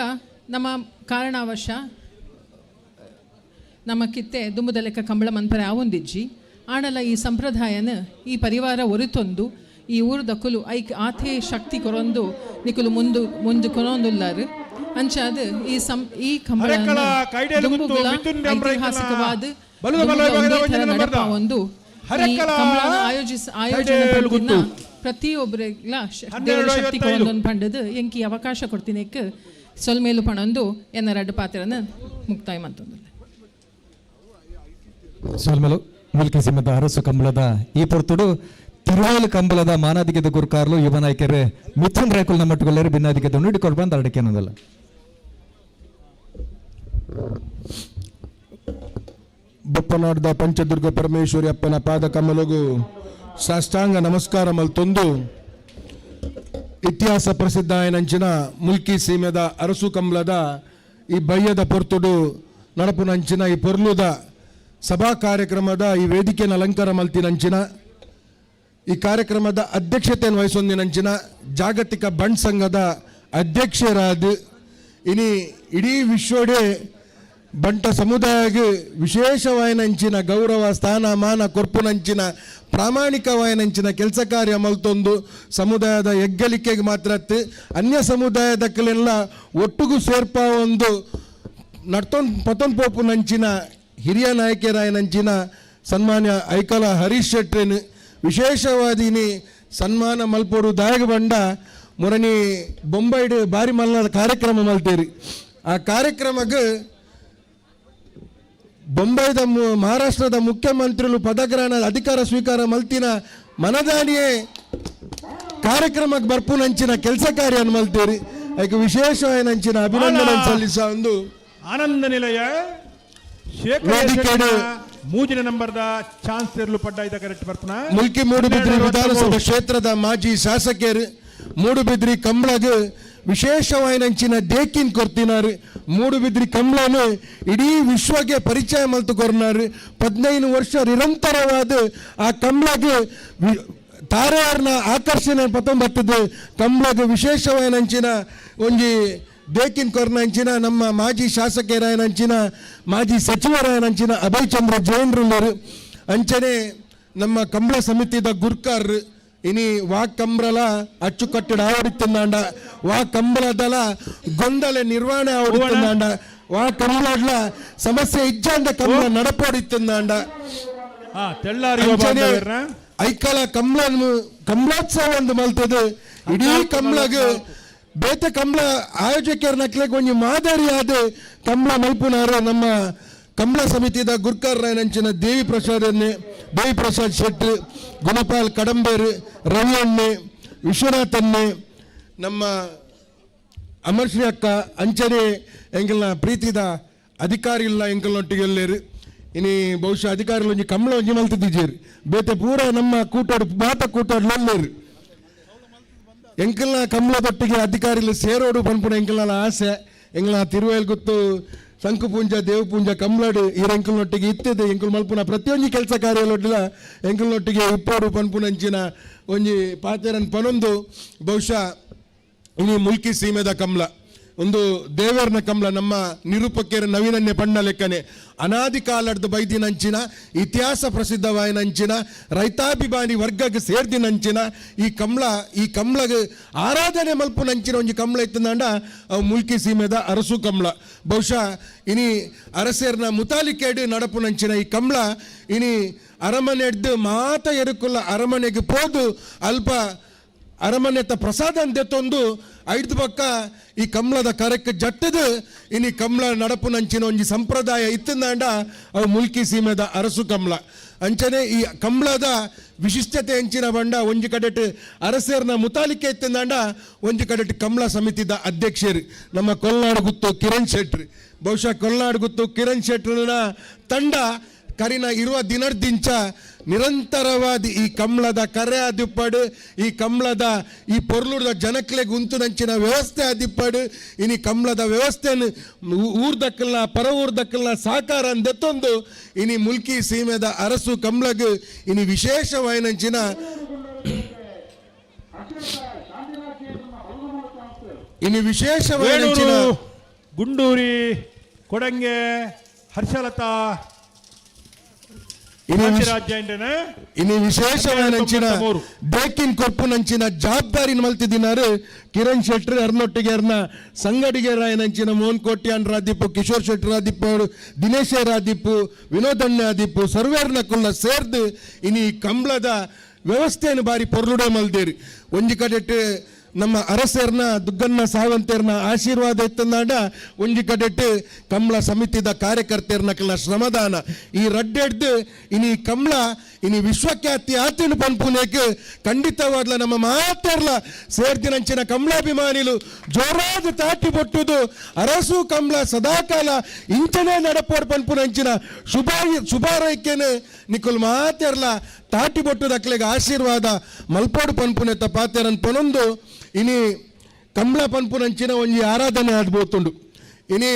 ನಮ್ಮ ಕಾರಣಾವಶ ನಮ್ಮ ಕಿತ್ತೆ ದುಂಬುದ ಲೆಕ್ಕ ಕಂಬಳ ಮನ್ಪರೆ ಆವೊಂದಿಜ್ಜಿ. ಆಂಡಲ ಈ ಸಂಪ್ರದಾಯನ ಈ ಪರಿವಾರ ಒರಿತೊಂದು ಈ ಊರು ದಕ್ಕುಲು ಐಕ್ ಆಥೇ ಶಕ್ತಿ ಕೊರೊಂದು ನಿಕುಲು ಮುಂದು ಮುಂದು ಕೊರೊಂದುಲ್ಲಾರು. ಅಂಚಾದ ಈ ಈ ಕಂಬಳ ಐತಿಹಾಸಿಕವಾದ ಒಂದು ಆಯೋಜನೆ ಪ್ರತಿಯೊಬ್ಬರಿಗೆಲ್ಲ ಶಕ್ತಿ ಕೊರೊಂದೊಂದು ಪಂಡದು ಎಂಕಿ ಅವಕಾಶ ಕೊಡ್ತೀನಿ ಸೊಲ್ಮೇಲು ಪಣೊಂದು ಎನ್ನ ರಡ್ಡು ಪಾತ್ರನ ಮುಕ್ತಾಯ ಮಂತೊಂದು. ಸೊಲ್ಮೇಲು ಮುಲ್ಕಿ ಸಿಂಹದ ಅರಸು ಕಂಬಳದ ಈ ಪೊರ್ತುಡು ತಿರುವೇಲು ಕಂಬಳದ ಮಾನಾದಿಗೆದ ಗುರುಕಾರ್ಲು ಯುವ ನಾಯಕರು ಮಿಥುನ್ ರೇಕುಲ್ ನಮ್ಮಟ್ಟುಗೊಲ್ಲರು ಭಿನ್ನಾದಿಗೆದ ನುಡಿಕೊಡ್ ಬಂದ ಅಡಕೆ ಅನ್ನೋದಲ್ಲ. ಬಪ್ಪನಾಡ್ದ ಪಂಚದುರ್ಗ ಪರಮೇಶ್ವರಿ ಅಪ್ಪನ ಪಾದ ಕಮಲಗು ಸಾಷ್ಟಾಂಗ ನಮಸ್ಕಾರ ಮಲ್ತೊಂದು ಇತಿಹಾಸ ಪ್ರಸಿದ್ಧ ನಂಚಿನ ಮುಲ್ಕಿ ಸೀಮೆದ ಅರಸು ಕಂಬಳದ ಈ ಬಯ್ಯದ ಪೊರ್ತುಡು ನಡಪುನಂಚಿನ ಈ ಪೊರ್ಲುದ ಸಭಾ ಕಾರ್ಯಕ್ರಮದ ಈ ವೇದಿಕೆಯನ್ನು ಅಲಂಕಾರ ಮಲ್ತಿನಂಚಿನ ಈ ಕಾರ್ಯಕ್ರಮದ ಅಧ್ಯಕ್ಷತೆಯನ್ನು ವಹಿಸೊಂದಿನಂಚಿನ ಜಾಗತಿಕ ಬಂಡ್ ಸಂಘದ ಅಧ್ಯಕ್ಷರಾದ ಇನಿ ಇಡೀ ವಿಶ್ವಡೇ ಬಂಟ ಸಮುದಾಯಕ್ಕೆ ವಿಶೇಷವಾಯನಂಚಿನ ಗೌರವ ಸ್ಥಾನಮಾನ ಕೊರ್ಪುನಂಚಿನ ಪ್ರಾಮಾಣಿಕವಾಯನಂಚಿನ ಕೆಲಸ ಕಾರ್ಯ ಮಲ್ತೊಂದು ಸಮುದಾಯದ ಹೆಗ್ಗಳಿಕೆಗೆ ಮಾತ್ರ ಅನ್ಯ ಸಮುದಾಯದಕ್ಕಲೆಲ್ಲ ಒಟ್ಟಿಗೂ ಸೇರ್ಪ ಒಂದು ನಡ್ತೊಂದು ಪತೊಂದು ಪೋಪುನಂಚಿನ ಹಿರಿಯ ನಾಯಕರಾಯನಂಚಿನ ಸನ್ಮಾನ್ಯ ಐಕಲ ಹರೀಶ್ ಶೆಟ್ರಿನ್ ವಿಶೇಷವಾದಿನಿ ಸನ್ಮಾನ ಮಲ್ಪೋಡು ದಾಯಗ ಬಂಡ ಮುರಣಿ ಬೊಂಬೈಡ್ ಬಾರಿ ಮಲ್ನಾದ ಕಾರ್ಯಕ್ರಮ ಮಲ್ತೇರಿ. ಆ ಕಾರ್ಯಕ್ರಮಕ್ಕೆ ಬೊಂಬೈದ ಮಹಾರಾಷ್ಟ್ರದ ಮುಖ್ಯಮಂತ್ರಿಗಳು ಪದಗ್ರಹಣ ಅಧಿಕಾರ ಸ್ವೀಕಾರ ಮಲ್ತಿನ ಮನದಾನಿಯೇ ಕಾರ್ಯಕ್ರಮಕ್ಕೆ ಬರ್ಪುನಂಚಿನ ಕೆಲಸ ಕಾರ್ಯ ಮಲ್ತೇರಿ. ಅದಕ್ಕೆ ವಿಶೇಷವಾದ ಅಭಿನಂದನೆ ಸಲ್ಲಿಸ ಒಂದು ಆನಂದ ನಿಲಯ ಮೂಜಿನ ನಂಬರ್ದ ಚಾನ್ಸ್ ಇರಲು ಪಡ್ಡ ಇದ ಕರೆಕ್ಟ್ ಬರ್ತನ. ಮುಲ್ಕಿ ಮೂಡುಬಿದ್ರಿ ವಿಧಾನಸಭಾ ಕ್ಷೇತ್ರದ ಮಾಜಿ ಶಾಸಕರು ಮೂಡುಬಿದ್ರಿ ಕಂಬಳಗ ವಿಶೇಷವಾಯಿನಂಚಿನ ದೇಕಿನ್ ಕೊರ್ತಿನಾರು. ಮೂಡುಬಿದ್ರಿ ಕಂಬಳನು ಇಡೀ ವಿಶ್ವಗೆ ಪರಿಚಯ ಮಲ್ತು ಕೊರ್ನಾರು. 15 ವರ್ಷ ನಿರಂತರವಾದ ಆ ಕಂಬಳಗ ತಾರೆಯಾರ್ನ ಆಕರ್ಷಣೆ ಪತ್ತೊಂಬತ್ತದು ಕಂಬಳಗ ವಿಶೇಷವಾಯಿನಂಚಿನ ಒಂಜಿ ದೇಕಿನ್ ಕೊರ್ನಂಚಿನ ನಮ್ಮ ಮಾಜಿ ಶಾಸಕರಾಯನಂಚಿನ ಮಾಜಿ ಸಚಿವರಾಯನಂಚಿನ ಅಭಯ್ ಚಂದ್ರ ಜೈನ್ರುಲ್ಲರು. ಅಂಚನೆ ನಮ್ಮ ಕಂಬಳ ಸಮಿತಿದ ಗುರ್ಕಾರ್ ಇನಿ ವಾ ಕಂಬ್ರಲ ಅಚ್ಚುಕಟ್ಟಡ ಆವಡಿತ್ತಂದಾಂಡ ವಾ ಕಂಬಳದಲ ಗೊಂದಲ ನಿರ್ವಹಣೆ ಆವಡಿತ್ತಂದಾಂಡ ವಾ ಕಂಬಳಡ್ಲ ಸಮಸ್ಯೆ ಇಜ್ಜಾಂದ ಕಂಬಳ ನಡಪೋಡಿತ್ತಂದಾಂಡ. ಐಕಲ ಕಂಬಳ ಕಂಬಳೋತ್ಸವ ಒಂದು ಮಲ್ತದೆ ಇಡೀ ಕಂಬಳಗ ಬೇತೆ ಕಂಬಳ ಆಯೋಜಕರ ನಕ್ಲೆಗ್ ಒಂಜಿ ಮಾದರಿಯಾದ ಕಂಬಳ ಮಲ್ಪುನಾರ ನಮ್ಮ ಕಂಬಳ ಸಮಿತಿದ ಗುರ್ಕರ್ ರಾಯನಂಚಿನ ದೇವಿ ಪ್ರಸಾದ್ ಅನ್ನೆ, ದೇವಿ ಪ್ರಸಾದ್ ಶೆಟ್ಟಿ, ಗುಣಪಾಲ್ ಕಡಂಬೇರು, ರವಿ ಅಣ್ಣೆ, ವಿಶ್ವನಾಥ್ ಅಣ್ಣೆ, ನಮ್ಮ ಅಮರ್ಶ್ರೀ ಅಕ್ಕ, ಅಂಚನೆ ಎಂಕಲ್ನ ಪ್ರೀತಿದ ಅಧಿಕಾರಿ ಇಲ್ಲ ಎಂಕಲ್ನೊಟ್ಟಿಗೆ ಎಲ್ಲೇರು. ಇನಿ ಬಹುಶಃ ಅಧಿಕಾರಿಗಳು ಒಂಜಿ ಕಂಬಳ ಒಂಜಿ ಮಲ್ತಿದ್ದೀರಿ ಬೇತೆ ಪೂರ ನಮ್ಮ ಕೂಟೋಡು ಮಾತ ಕೂಟೋಡು ಲಲ್ಲೇರು. ಎಂಕಲ್ನ ಕಮ್ಲದೊಟ್ಟಿಗೆ ಅಧಿಕಾರಿಲು ಸೇರೋಡು ಪನ್ಪುನ ಎಂಕಲ್ನ ಆಸೆ. ಎಂಗ್ಲ ತಿರುವೇಲ್ ಗುತ್ತು ಶಂಕು ಪೂಂಜ ದೇವಪೂಂಜ ಕಮ್ಲಡು ಈರೆಂಕಲ್ನೊಟ್ಟಿಗೆ ಇತ್ತದೆ. ಎಂಕುಲು ಮಲ್ಪುನ ಪ್ರತಿಯೊಂಜಿ ಕೆಲಸ ಕಾರ್ಯಲೊಟ್ಟಿಲ ಎಂಕಲ್ನೊಟ್ಟಿಗೆ ಇಪ್ಪೋಡು ಪನ್ಪುನಂಚಿನ ಒಂಜಿ ಪಾತೆರನ್ ಪನೊಂದು ಬಹುಶಃ ಇನಿ ಮುಲ್ಕಿ ಸೀಮೆದ ಕಮ್ಲ ಒಂದು ದೇವರ್ನ ಕಮ್ಲ ನಮ್ಮ ನಿರೂಪಕರ ನವೀನನ್ಯ ಪಣ್ಣ ಲೆಕ್ಕನೆ ಅನಾದಿ ಕಾಲಡ್ದು ಬೈದಿನಂಚಿನ ಇತಿಹಾಸ ಪ್ರಸಿದ್ಧವಾಯಿನಂಚಿನ ರೈತಾಭಿಮಾನಿ ವರ್ಗಕ್ಕೆ ಸೇರ್ದಿನಂಚಿನ ಈ ಕಮ್ಲ, ಈ ಕಮ್ಲಗ್ ಆರಾಧನೆ ಮಲ್ಪುನಂಚಿನ ಒಂಜಿ ಕಮ್ಲ ಇತ್ತಂದಾಂಡ ಅವು ಮುಲ್ಕಿ ಸೀಮೆದ ಅರಸು ಕಮ್ಲ. ಬಹುಶಃ ಇನಿ ಅರಸೇರ್ನ ಮುತಾಲಿಕೇಡು ನಡಪುನಂಚಿನ ಈ ಕಮ್ಲ ಇನಿ ಅರಮನೆಡ್ದು ಮಾತ ಎರುಕುಲ್ಲ ಅರಮನೆಗೆ ಪೋದು ಅಲ್ಪ ಅರಮನೆತ ಪ್ರಸಾದ ಅಂದೆತ್ತೊಂದು ಐದು ಪಕ್ಕ ಈ ಕಮ್ಲದ ಕರಕ್ಕೆ ಜಟ್ಟದು ಇನಿ ಕಮ್ಲ ನಡಪುನಂಚಿನ ಒಂಜಿ ಸಂಪ್ರದಾಯ ಇತ್ತಂದಾಂಡ ಅವು ಮುಲ್ಕಿ ಸೀಮೆದ ಅರಸು ಕಮ್ಲ. ಅಂಚನೆ ಈ ಕಮ್ಲದ ವಿಶಿಷ್ಟತೆ ಅಂಚಿನ ಬಂಡ ಒಂಜಿ ಕಡೆಟ್ ಅರಸೇರ್ನ ಮುತಾಲಿಕೆ ಇತ್ತಂದಾಂಡ ಒಂಜಿ ಕಡೆಟ್ ಕಮ್ಲ ಸಮಿತಿದ ಅಧ್ಯಕ್ಷರು ನಮ್ಮ ಕೊಲ್ನಾಡು ಗುತ್ತು ಕಿರಣ್ ಶೆಟ್ರು. ಬಹುಶಃ ಕೊಲ್ನಾಡು ಗುತ್ತು ಕಿರಣ್ ಶೆಟ್ರನ ತಂಡ ಕರಿನ ಇರುವ ದಿನರ್ದಿಂಚ ನಿರಂತರವಾದ ಈ ಕಮ್ಲದ ಕರೆ ಆದಿಪ್ಪಡು, ಈ ಕಮ್ಲದ ಈ ಪೊರ್ಲುರ್ದ ಜನಕ್ಲೆಗ್ ಉಂತುನಂಚಿನ ವ್ಯವಸ್ಥೆ ಆದಿಪ್ಪಡು, ಇನಿ ಕಮ್ಲದ ವ್ಯವಸ್ಥೆಯನ್ನು ಊರ್ದಕ್ಕಲ್ನ ಪರ ಊರ್ದಕ್ಕಲ್ನ ಸಾಕಾರ ಅಂದೆತ್ತೊಂದು ಇನಿ ಮುಲ್ಕಿ ಸೀಮೆದ ಅರಸು ಕಮ್ಲಗ್ ಇನಿ ವಿಶೇಷವಾಯಿನಂಚಿನ ಇನಿ ವಿಶೇಷವಾಯಿನಂಚಿನ ಗುಂಡೂರಿ ಕೊಡಂಗೆ ಹರ್ಷಲತಾ ಇನಿ ವಿಶೇಷವಾಯಿನಂಚಿನ ದೇಕಿನ್ ಕೊರ್ಪುನಂಚಿನ ಜವಾಬ್ದಾರಿ ಮಲ್ತಿದಿನಾರು ಕಿರಣ್ ಶೆಟ್ರ್ ಅರ್ನೊಟ್ಟಿಗೆ ಅರ್ನ ಸಂಗಡಿಗೆ ರಾಯನಂಚಿನ ಮೋಹನ್ ಕೋಟ್ಯಾನ್ ರಾದೀಪು, ಕಿಶೋರ್ ಶೆಟ್ರ್ ರಾದೀಪು ಅವರು, ದಿನೇಶ ರಾದೀಪು, ವಿನೋದಣ್ಣ ಆದಿಪ್ಪು ಸರ್ವೇರ್ನ ಕುಲ್ಲ ಸೇರ್ದು ಇನಿ ಕಂಬ್ಳದ ವ್ಯವಸ್ಥೆಯನ್ನು ಬಾರಿ ಪೊರ್ಲುಡೆ ಮಲ್ದೇರಿ. ಒಂಜಿ ಕಡೆಟ್ ನಮ್ಮ ಅರಸರ್ನ ದುಗ್ಗಣ್ಣ ಸಾವಂತೇರ್ನ ಆಶೀರ್ವಾದ ಇತ್ತಂದಾಂಡ ಒಂಜಿ ಕಡೆಟ್ ಕಮ್ಲ ಸಮಿತಿದ ಕಾರ್ಯಕರ್ತರ್ನ ಕೆಲ ಶ್ರಮದಾನ ಈ ರಡ್ಡೆಡ್ದು ಇನಿ ಕಮ್ಲ ಇನಿ ವಿಶ್ವಖ್ಯಾತಿ ಆತಿನ ಪನ್ಪುನೇಕ್ ಖಂಡಿತವಾದ್ಲ ನಮ್ಮ ಮಾತೆರ್ಲ ಸೇರ್ದಿನಂಚಿನ ಕಮ್ಲಾಭಿಮಾನಿಲು ಜೋರಾದ ತಾಟಿ ಬೊಟ್ಟುದು ಅರಸು ಕಮ್ಲ ಸದಾಕಾಲ ಇಂಚನೇ ನಡಪೋಡ್ ಪನ್ಪುನಂಚಿನ ಶುಭಾರೈಕೆನ ನಿಕುಲ್ ಮಾತೆರ್ಲ ತಾಟಿ ಬೊಟ್ಟುದ ಅಕ್ಲೆಗ್ ಆಶೀರ್ವಾದ ಮಲ್ಪೋಡು ಪನ್ಪುನೆತ್ತ ಪಾತೆರನ್ ಪನೊಂದು ಇನಿ ಕಮ್ಲ ಪನ್ಪುನಂಚಿನ ಒಂಜಿ ಆರಾಧನೆ ಆದ್ಬೋತುಂಡು. ಇನಿ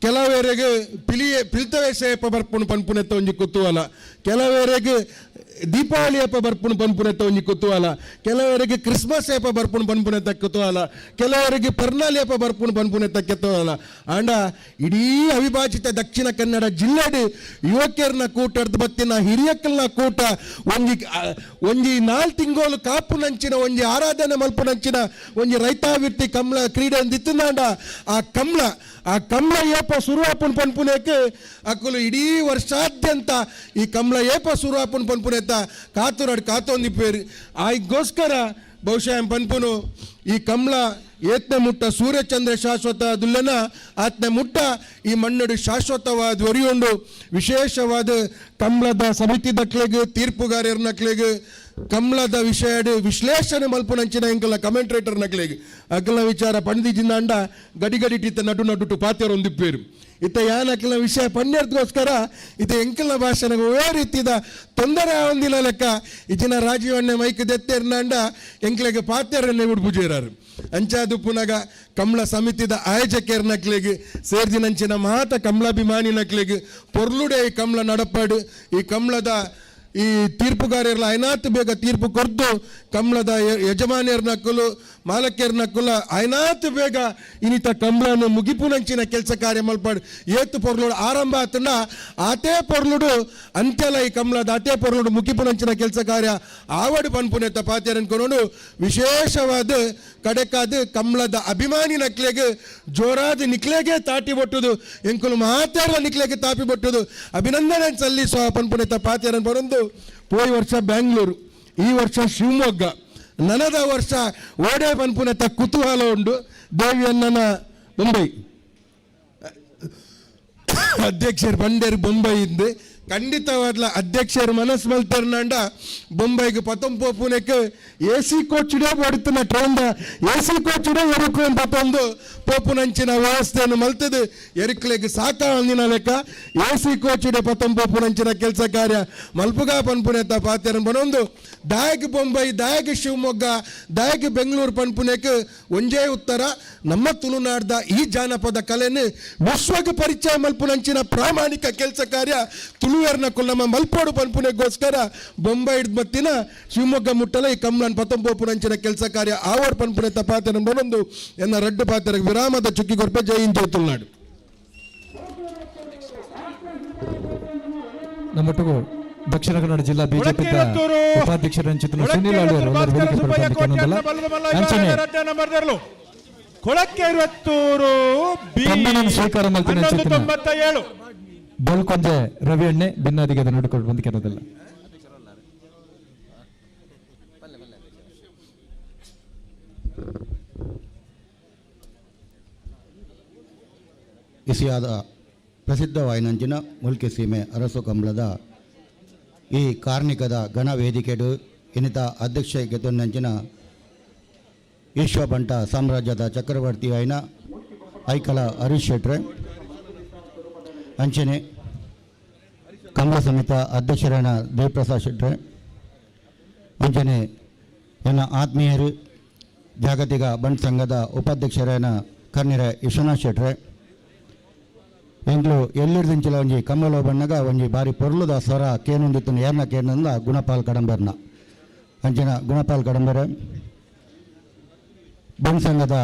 ಕೆಲವೇರೆಗ್ ಪಿಲಿಯೆ ಪಿಲ್ತವೇಶ ಏಪ ಬರ್ಪುಣು ಪನ್ಪುನೆತ್ತ ಒಂಜಿ ಕುತೂಹಲ, ಕೆಲವೇರೆಗ್ ದೀಪಾವಳಿ ಏಪ ಬರ್ಪುಣು ಪನ್ಪುನೆತ್ತ ಒಂಜಿ ಕುತೂಹಲ, ಕೆಲವರಿಗೆ ಕ್ರಿಸ್ಮಸ್ ಏಪ ಬರ್ಪುಣು ಪನ್ಪುನೆತ್ತ ಕುತೂಹಲ, ಕೆಲವರಿಗೆ ಪರ್ನಾಲ್ ಏಪ ಬರ್ಪುಣು ಪನ್ಪುನೆತ್ತ ಕುತೂಹಲ. ಆಂಡ ಇಡೀ ಅವಿಭಾಜಿತ ದಕ್ಷಿಣ ಕನ್ನಡ ಜಿಲ್ಲೆಡ್ ಯುವಕರ್ನ ಕೂಟ ಬತ್ತಿನ ಹಿರಿಯಕ್ಕಲ್ನ ಕೂಟ ಒಂಜಿ ಒಂಜಿ 4 ತಿಂಗಳು ಕಾಪುನಂಚಿನ ಒಂಜಿ ಆರಾಧನೆ ಮಲ್ಪುನಂಚಿನ ಒಂಜಿ ರೈತಾಭಿವೃದ್ಧಿ ಕಮ್ಲ ಕ್ರೀಡೆ ಅಂದಿತ್ತಂದಾಂಡ ಆ ಕಮ್ಲ, ಆ ಕಮ್ಲ ಏಪ ಸುರುವಾಪುನ್ ಪನ್ಪುನೇಕ್ ಅಕುಲು ಇಡೀ ವರ್ಷಾದ್ಯಂತ ಈ ಕಮ್ಲ ಏಪ ಸುರುವಾಪುನ್ ಪನ್ಪುನೇತ ಕಾತುರಡ್ ಕಾತೊಂದಿಪ್ಪೇರು. ಆಯ್ಗೋಸ್ಕರ ಬಹುಶಃ ಎಂ ಪನ್ಪುನು ಈ ಕಮ್ಲ ಏತ್ನೆ ಮುಟ್ಟ ಸೂರ್ಯಚಂದ್ರ ಶಾಶ್ವತ ದುಲ್ಲನ ಆತ್ನೆ ಮುಟ್ಟ ಈ ಮಣ್ಣಡು ಶಾಶ್ವತವಾದ ಒರಿಯುಂಡು. ವಿಶೇಷವಾದ ಕಮ್ಲದ ಸಮಿತಿ ದಕ್ಲೆಗ್ ತೀರ್ಪುಗಾರರ ನಕ್ಲೆಗ್ ಕಮ್ಲದ ವಿಷಯಡ್ ವಿಶ್ಲೇಷಣೆ ಮಲ್ಪುನಂಚಿನ ಎಂಕಲ್ನ ಕಮೆಂಟ್ರೇಟರ್ ನಕ್ಲೆಗ್ ಅಕಲ್ನ ವಿಚಾರ ಪಂಡಿಜಿಂದಾಂಡ ಗಡಿ ಗಡಿ ಇತ್ತ ನಡು ನಡುಟು ಪಾತೆರೊಂದಿಪ್ಪೇರು. ಇತ್ತ ಯಾನ್ ಅಕಲ್ನ ವಿಷಯ ಪಣ್ಯರ್ಗೋಸ್ಕರ ಇತ್ತ ಎಂಕಲ್ನ ಭಾಷೆನಾಗ ಒವೇ ರೀತಿದ ತೊಂದರೆ ಆವಂದಿಲ್ಲ ಲೆಕ್ಕ ಇಚಿನ ರಾಜೀವಣ್ಣೆ ಮೈಕ್ ದೆತ್ತೇರ್ನಾಂಡ ಎಂಕ್ಲೆಗ್ ಪಾತೆರನ್ನೇ ಉಡ್ಪುಜೇರಾರು. ಅಂಚಾದು ಪುನಗ ಕಮ್ಲ ಸಮಿತಿದ ಆಯೋಜಕರ್ ನಕ್ಲೆಗ್ ಸೇರ್ದಿನಂಚಿನ ಮಾತ ಕಮ್ಲಾಭಿಮಾನಿ ನಕ್ಲೆಗ್ ಪೊರ್ಲುಡೆ ಈ ಕಮ್ಲ ನಡಪಾಡು ಈ ಕಮ್ಲದ ಈ ತೀರ್ಪುಗಾರರ್ಲ ಐನಾತ್ ಬೇಗ ತೀರ್ಪು ಕೊರ್ದು ಕಮ್ಲದ ಯಜಮಾನಿಯರ್ ನಕ್ಕಲು ಮಾಲಕಿಯರ್ ನಕ್ಕುಲ ಐನಾತ್ ಬೇಗ ಇನ್ನಿತ ಕಮ್ಲನ್ನು ಮುಗಿಪುನಂಚಿನ ಕೆಲಸ ಕಾರ್ಯ ಮಲ್ಪಾಡು. ಏತು ಪೊರ್ಲುಡು ಆರಂಭ ಆತನ ಆತೇ ಪೊರ್ಲುಡು ಅಂತ್ಯಲ ಈ ಕಮ್ಲದ ಆತೇ ಪೊರ್ಲುಡು ಮುಗಿಪುನಂಚಿನ ಕೆಲಸ ಕಾರ್ಯ ಆವಡು ಪನ್ಪುನೆತ್ತ ಪಾತೆರ್ ಅನ್ಕೊಂಡು ವಿಶೇಷವಾದ ಕಡೆಕಾದ ಕಮ್ಲದ ಅಭಿಮಾನಿ ನಕ್ಲೆಗ್ ಜೋರಾದ ನಿಕ್ಲೆಗೆ ತಾಟಿ ಬೊಟ್ಟುದು ಎಂಕುಲು ಮಾತಾಡುವ ನಿಕ್ಲೆಗೆ ತಾಪಿ ಬೊಟ್ಟುದು ಅಭಿನಂದನೆ ಸಲ್ಲಿಸುವ ಪನ್ಪುನೆತ್ತ ಪಾತೆರ್ ಅನ್ಕೊಂಡು. ಪೋಯಿ ವರ್ಷ ಬ್ಯಾಂಗ್ಳೂರು, ಈ ವರ್ಷ ಶಿವಮೊಗ್ಗ, ನನದ ವರ್ಷ ಓಡೆ ಪನ್ಪುನೆತ್ತ ಕುತೂಹಲ ಉಂಡು. ದೇವಿಯಣ್ಣನ ಬೊಂಬೈ ಅಧ್ಯಕ್ಷರು ಬಂಡೇರು ಬೊಂಬೈ ಇಂದು ಖಂಡಿತವಾದ್ಲ ಅಧ್ಯಕ್ಷರು ಮನಸ್ಸು ಮಲ್ತರ್ನಾಂಡ ಬೊಂಬೈಗೆ ಪತ್ತೊಂಪೋಪುನೆಕ್ ಎ ಸಿ ಕೋಚ್ ಬಡಿತನ ಟ್ರೈನ್ ಎ ಸಿ ಕೋಚ್ ಎರುಕು ಪತ್ತೊಂದು ಪೋಪುನಂಚಿನ ವ್ಯವಸ್ಥೆಯನ್ನು ಮಲ್ತದು ಎರುಕ್ಲೆಗ್ ಸಾಕ ಅಂದಿನ ಲೆಕ್ಕ ಎ ಸಿ ಕೋಚ್ ಪತ್ತೊಂಪೋಪುನಂಚಿನ ಕೆಲಸ ಕಾರ್ಯ ಮಲ್ಪುಗ ಪನ್ಪುನೆತ್ತ ಪಾತೆರನ್ ಬನೊಂದು. ದಾಯಗ್ ಬೊಂಬೈ, ದಾಯಗ್ ಶಿವಮೊಗ್ಗ, ದಾಯಗ್ ಬೆಂಗಳೂರು ಪನ್ಪುನೆಕ್ ಒಂಜೇ ಉತ್ತರ. ನಮ್ಮ ತುಳುನಾಡ್ದ ಈ ಜಾನಪದ ಕಲೆನ್ ವಿಶ್ವಗ್ ಪರಿಚಯ ಮಲ್ಪುನಂಚಿನ ಪ್ರಾಮಾಣಿಕ ಕೆಲಸ ಕಾರ್ಯ ತುಳುವೆರ್ನಕುಲು ನಮ್ಮ ಮಲ್ಪೋಡು ಪನ್ಪುನೆಗೋಸ್ಕರ ಬೊಂಬೈ ಬತ್ತಿನ ಶಿವಮೊಗ್ಗ ಮುಟ್ಟಲ ಈ ಕಮ್ಲನ್ ಪತ್ತೊಂಬೋಪುನಂಚಿನ ಕೆಲಸ ಕಾರ್ಯ ಆವರ್ ಪನ್ಪುನೆ ತಪಾತನ ಬರೊಂದು ಎನ್ನ ರಡ್ಡು ಪಾತ್ರ ವಿರಾಮದ ಚುಕ್ಕಿ ಕೊರ್ಪೆ. ಜೈ ಹಿಂದ್, ಜೈ ತುಳುನಾಡು. ನಮ್ಮೊಟ್ಟಿಗೂ ದಕ್ಷಿಣ ಕನ್ನಡ ಜಿಲ್ಲಾ ಬಿಜೆಪಿ ಉಪಾಧ್ಯಕ್ಷರ ಸುನೀಲ್ ಸ್ವೀಕಾರ ಬೋಲ್ಕೊಂಜೆ ರವಿ ಅಣ್ಣೆ ಭಿನ್ನಾದಿಗೆ ನೋಡಿಕೊಂಡು ಬಂದು ಕೆನದಲ್ಲ. ಇಸಿಯಾದ ಪ್ರಸಿದ್ಧ ವಾಯಿನಂಚಿನ ಮುಲ್ಕಿ ಸೀಮೆ ಅರಸು ಕಂಬಳದ ಈ ಕಾರ್ಣಿಕದ ಗಣ ವೇದಿಕೆಡು ಇನ್ನಿತ ಅಧ್ಯಕ್ಷ ಗೆತೊನ್ನಂಚಿನ ಈಶ್ವ ಬಂಟ ಸಾಮ್ರಾಜ್ಯದ ಚಕ್ರವರ್ತಿ ಆಯಿನ ಐಕಲ ಹರೀಶ್ ಶೆಟ್ರೆ, ಅಂಚನೆ ಕಂಬಳ ಸಮಿತ ಅಧ್ಯಕ್ಷರಾದ ದೇವಪ್ರಸಾದ್ ಶೆಟ್ರೆ, ಅಂಚನೆ ಎನ್ನ ಆತ್ಮೀಯರು ಜಾಗತಿಕ ಬಂಟ್ ಸಂಘದ ಉಪಾಧ್ಯಕ್ಷರಾದ ಕರ್ನಿರ ವಿಶ್ವನಾಥ್ ಶೆಟ್ರೆ, ಎಂಕ್ಲು ಎಲ್ಲಿರ್ದಿಂಚಿಲ ಒಂಜಿ ಕಮ್ಮಲ ಬಣ್ಣಗ ಒಂಜಿ ಬಾರಿ ಪೊರ್ಲುದ ಸ್ವರ ಕೇನೊಂದಿತ್ತುನ ಏರ್ನ ಕೇನಂದ ಗುಣಪಾಲ್ ಕಡಂಬರ್ನ ಅಂಚಿನ ಗುಣಪಾಲ್ ಕಡಂಬರ, ಬಂಟ್ ಸಂಘದ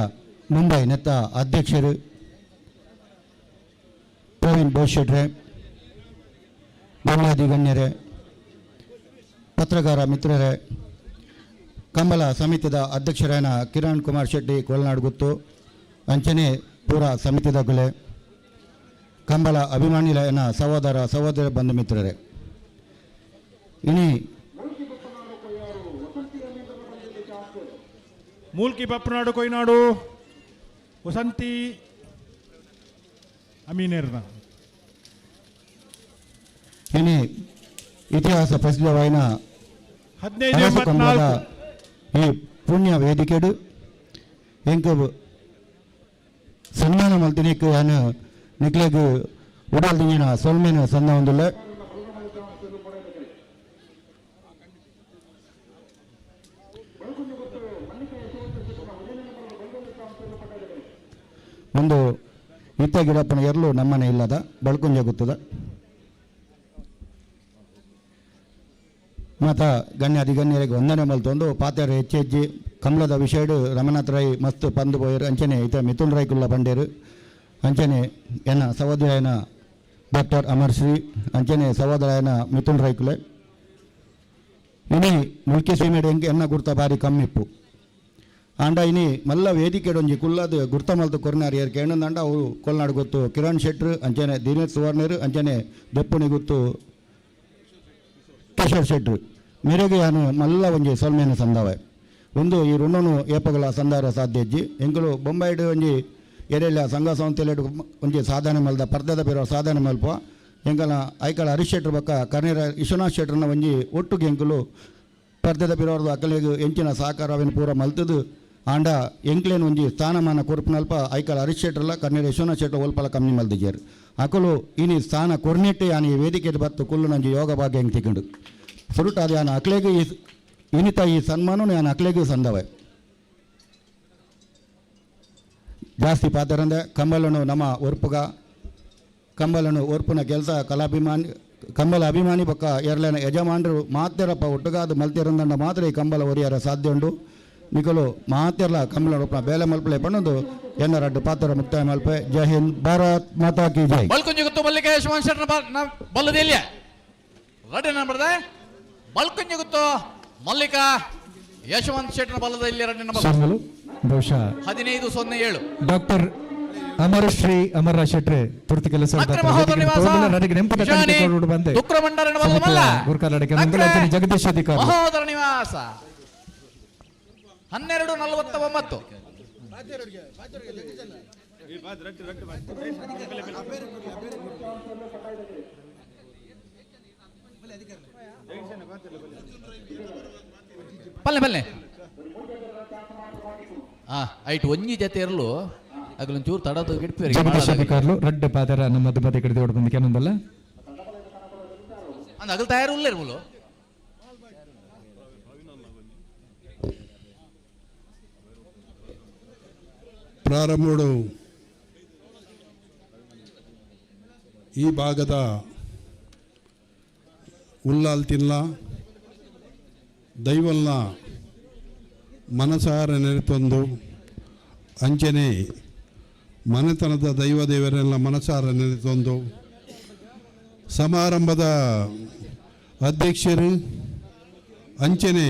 ಮುಂಬೈ ನೆತ್ತ ಅಧ್ಯಕ್ಷರು ಪ್ರವೀಣ್ ಬೋಸ್ ಶೆಟ್ರೆ, ಗಣ್ಯಾದಿ ಗಣ್ಯರೇ, ಪತ್ರಕಾರ ಮಿತ್ರರೇ, ಕಂಬಳ ಸಮಿತಿದ ಅಧ್ಯಕ್ಷರಾದ ಕಿರಣ್ ಕುಮಾರ್ ಶೆಟ್ಟಿ ಕೊಲ್ನಾಡು ಗುತ್ತು, ಅಂಚನೆ ಪೂರ ಸಮಿತಿದ ಗುಲೆ, ಕಂಬಳ ಅಭಿಮಾನಿಲ ಸಹೋದರ ಸಹೋದರ ಬಂಧು ಮಿತ್ರರೇ, ಇನಿ ಮೂಲ್ಕಿ ಬಪ್ಪನಾಡು ಕೊಯ್ನಾಡು ವಸಂತಿ ಅಮೀನೇರ್ನ ಇನಿ ಇತಿಹಾಸ ಪ್ರಸಿದ್ಧವಾಯಿನ 15 ಈ ಪುಣ್ಯ ವೇದಿಕೆಡು ಎಂಕು ಸನ್ಮಾನ ಮಲ್ತಿನಿಕ್ ಯಾನು ನಿಕ್ಲೆಗ್ ಉಡಲ್ ದಿಂಜಿನ ಸೊಲ್ಮೆನ ಸನ್ನ ಒಂದುಲ್ಲ. ಒಂದು ಇತ್ತ ಗಿಡಪ್ಪನ ಎರ್ಲು ನಮ್ಮನೆ ಇಲ್ಲದ ಬಳ್ಕುಂಜ ಗುತ್ತದ ಮಾತ ಗಣ್ಯಾದಿ ಗಣ್ಯರಿಗೆ ವಂದನೆ ಮಲ್ತೊಂದು ಪಾತೆರ ಹೆಚ್ಚು ಹೆಚ್ಚಿ ಕಮಲದ ವಿಷಯಡು ರಮನಾಥ್ ರೈ ಮಸ್ತ್ ಪಂದು ಪೋಯರು, ಅಂಚನೆ ಇತ ಮಿಥುನ್ ರೈ ಕುಲ್ಲ ಬಂಡೇರು, ಅಂಚನೆ ಎನ್ನ ಸಹೋದರನ ಡಾಕ್ಟರ್ ಅಮರ್ ಶ್ರೀ, ಅಂಚನೆ ಸಹೋದರನ ಮಿಥುನ್ ರೈಕುಲೆ. ಇನಿ ಮುಲ್ಕಿ ಸೀಮೆಡ್ ಎಂಕ್ ಎನ್ನ ಗುರ್ತ ಬಾರಿ ಕಮ್ಮಿಪ್ಪು ಆಂಡ ಇನಿ ಮಲ್ಲ ವೇದಿಕೆಡೊಂಜಿ ಕುಲ್ಲದು ಗುರ್ತ ಮಲ್ತು ಕೊರ್ನಾರ್ ಏರ್ ಕೇಣಂದಂಡ ಅವು ಕೊಲ್ನಾಡು ಗೊತ್ತು ಕಿರಣ್ ಶೆಟ್ರು, ಅಂಚನೆ ದಿನೇಶ್ ಸುವರ್ಣರು, ಅಂಚನೆ ದೆಪ್ಪುನಿ ಗೊತ್ತು ಕಿಶೋರ್ ಶೆಟ್ರು ಮೇರೆಗೆ ಯಾನು ಮಲ್ಲ ಒಂಜಿ ಸೊಲ್ಮೆನ ಸಂದಾವೆ. ಒಂದು ಈ ಋಣನು ಏಪಗಳ ಸಂದಾರ ಸಾಧ್ಯ ಇಜ್ಜಿ. ಎಂಕುಲು ಬೊಂಬೈಡ್ ಒಂಜಿ ಎರೆಲ್ಲ ಸಂಘ ಸಂಸ್ಥೆಲೆಡ್ ಒಂಜಿ ಸಾಧನೆ ಮಲ್ದ ಪರ್ದದ ಬಿರೋ ಸಾಧನೆ ಮಲ್ಪ ಎಂಕಲ ಐಕಳ ಹರೀಶ್ ಶೆಟ್ರು ಬೊಕ್ಕ ಕರ್ನೀರ ವಿಶ್ವನಾಥ್ ಶೆಟ್ರನ ಒಂಜಿ ಒಟ್ಟುಗೆ ಎಂಕುಲು ಪರ್ದದ ಬಿರೋರ್ದು ಅಕಲೆಗ್ ಎಂಚಿನ ಸಹಕಾರ ಅವೆನ್ ಪೂರ ಮಲ್ತದು ಆಂಡ ಎಂಕ್ಲೇನ್ ಒಂಜಿ ಸ್ಥಾನಮಾನ ಕೊರ್ಪುನಲ್ಪ ಐಕಳ ಹರೀಶ್ ಶೆಟ್ರಲ್ಲ ಕರ್ನೀರ ವಿಶ್ವನಾಥ್ ಶೆಟ್ರ ಒಲ್ಪಲ ಕಮ್ಮಿ ಮಲ್ದಿಜೆರ್. ಅಕುಲು ಇನಿ ಸ್ಥಾನ ಕೊರ್ನೆಟ್ಟೆ ಯಾನ್ ಈ ವೇದಿಕೆಡ್ ಬತ್ತು ಕುಲ್ಲು ನಂಜಿ ಯೋಗ ಭಾಗ್ಯ ಎಂಕ್ ತಿಕ್ಕುಂಡು. ಸುರುಟಾದ ಯಾನ್ ಅಕ್ಲೆಗ್ ಈ ಇನಿತ ಈ ಸನ್ಮಾನನು ಯಾನ್ ಅಕ್ಲೆಗ್ ಸಂದವೆ. ಜಾಸ್ತಿ ಪಾತೆರಂದೆ ಕಂಬಲನು ನಮ್ಮ ಒರ್ಪುಗ ಕಂಬಲನು ಒರ್ಪುನ ಕೆಲಸ ಕಲಾಭಿಮಾನಿ ಕಂಬಲ ಅಭಿಮಾನಿ ಬೊಕ್ಕ ಎರ್ಲೆನ ಯಜಮಾನರು ಮಾತೆರಪ್ಪ ಒಟ್ಟುಗಾದ ಮಲ್ತಿರಂದಂಡ ಮಾತ್ರ ಈ ಕಂಬಲ ಒರಿಯರ ಸಾಧ್ಯ ಉಂಡು. ನಿಕಲು ಮಾತೆರ್ಲ ಕಂಬಲ ಒರ್ಪುನ ಬೇಲೆ ಮಲ್ಪಲೆ ಪಣ್ಣೊಂದು ಎನ್ನ ರಡ್ಡು ಪಾತ್ರ ಮುಕ್ತಾಯ ಮಲ್ಪೆ. ಜೈ ಹಿಂದ್, ಭಾರತ್ ಮಾತಾ ಕಿ ಜೈ. ಬಲ್ಕುಂಜಿ ಗುತ್ತು ಮಲ್ಲಿಕಾ ಯಶವಂತ ಶೆಟ್ಟರ್ ಬಲ್ಲದೆಲ್ಲಿಯ ರಡ್ಡು ನಂಬರ್ದ ಬಲ್ಕುಂಜಿ ಗುತ್ತು ಮಲ್ಲಿಕಾ ಯಶವಂತ ಶೆಟ್ಟರ್ ಬಲ್ಲದ ಇಲ್ಲಿ ರಡ್ಡು ನಂಬರ್ ಬಹುಶಃ 15-07. ಡಾಕ್ಟರ್ ಅಮರಶ್ರೀ ಅಮರ ಶೆಟ್ರೆ ತುರ್ತು ಕೆಲಸ ಜಗದೀಶ್ ಅಧಿಕಾರಿ ಮಹೋದರ ನಿವಾಸ 12:49. ಪಲ್ಲೆ ಪಲ್ಲೆ ಐಟ್ ಒಂಜಿ ಜೊತೆ ಇರಲು ಅಗಲೊಂಚೂರು ತಡದು ಗಿಡ್ಪೇರಿ ಜಗದೀಶ್ ಅಧಿಕಾರಿಲು ರಡ್ಡು ಪಾದರ ನಮ್ಮ ಮಧ್ಯ ಕಡೆ ಓಡ್ ಬಂದಿಕೆ ಅನ್ನೊಂದಲ್ಲ ಅಂದ್ ಅಗಲ್ ತಯಾರು ಉಲ್ಲೇರ್ ಮುಲು. ಪ್ರಾರಂಭಡು ಈ ಭಾಗದ ಉಲ್ಲಾಲ್ ತಿನ್ಲ ದೈವಲ್ನ ಮನಸಾರ ನೆರೆತೊಂದು ಅಂಚನೆ ಮನೆತನದ ದೈವ ದೇವರೆಲ್ಲ ಮನಸಾರ ನೆರೆತೊಂದು ಸಮಾರಂಭದ ಅಧ್ಯಕ್ಷರು ಅಂಚನೆ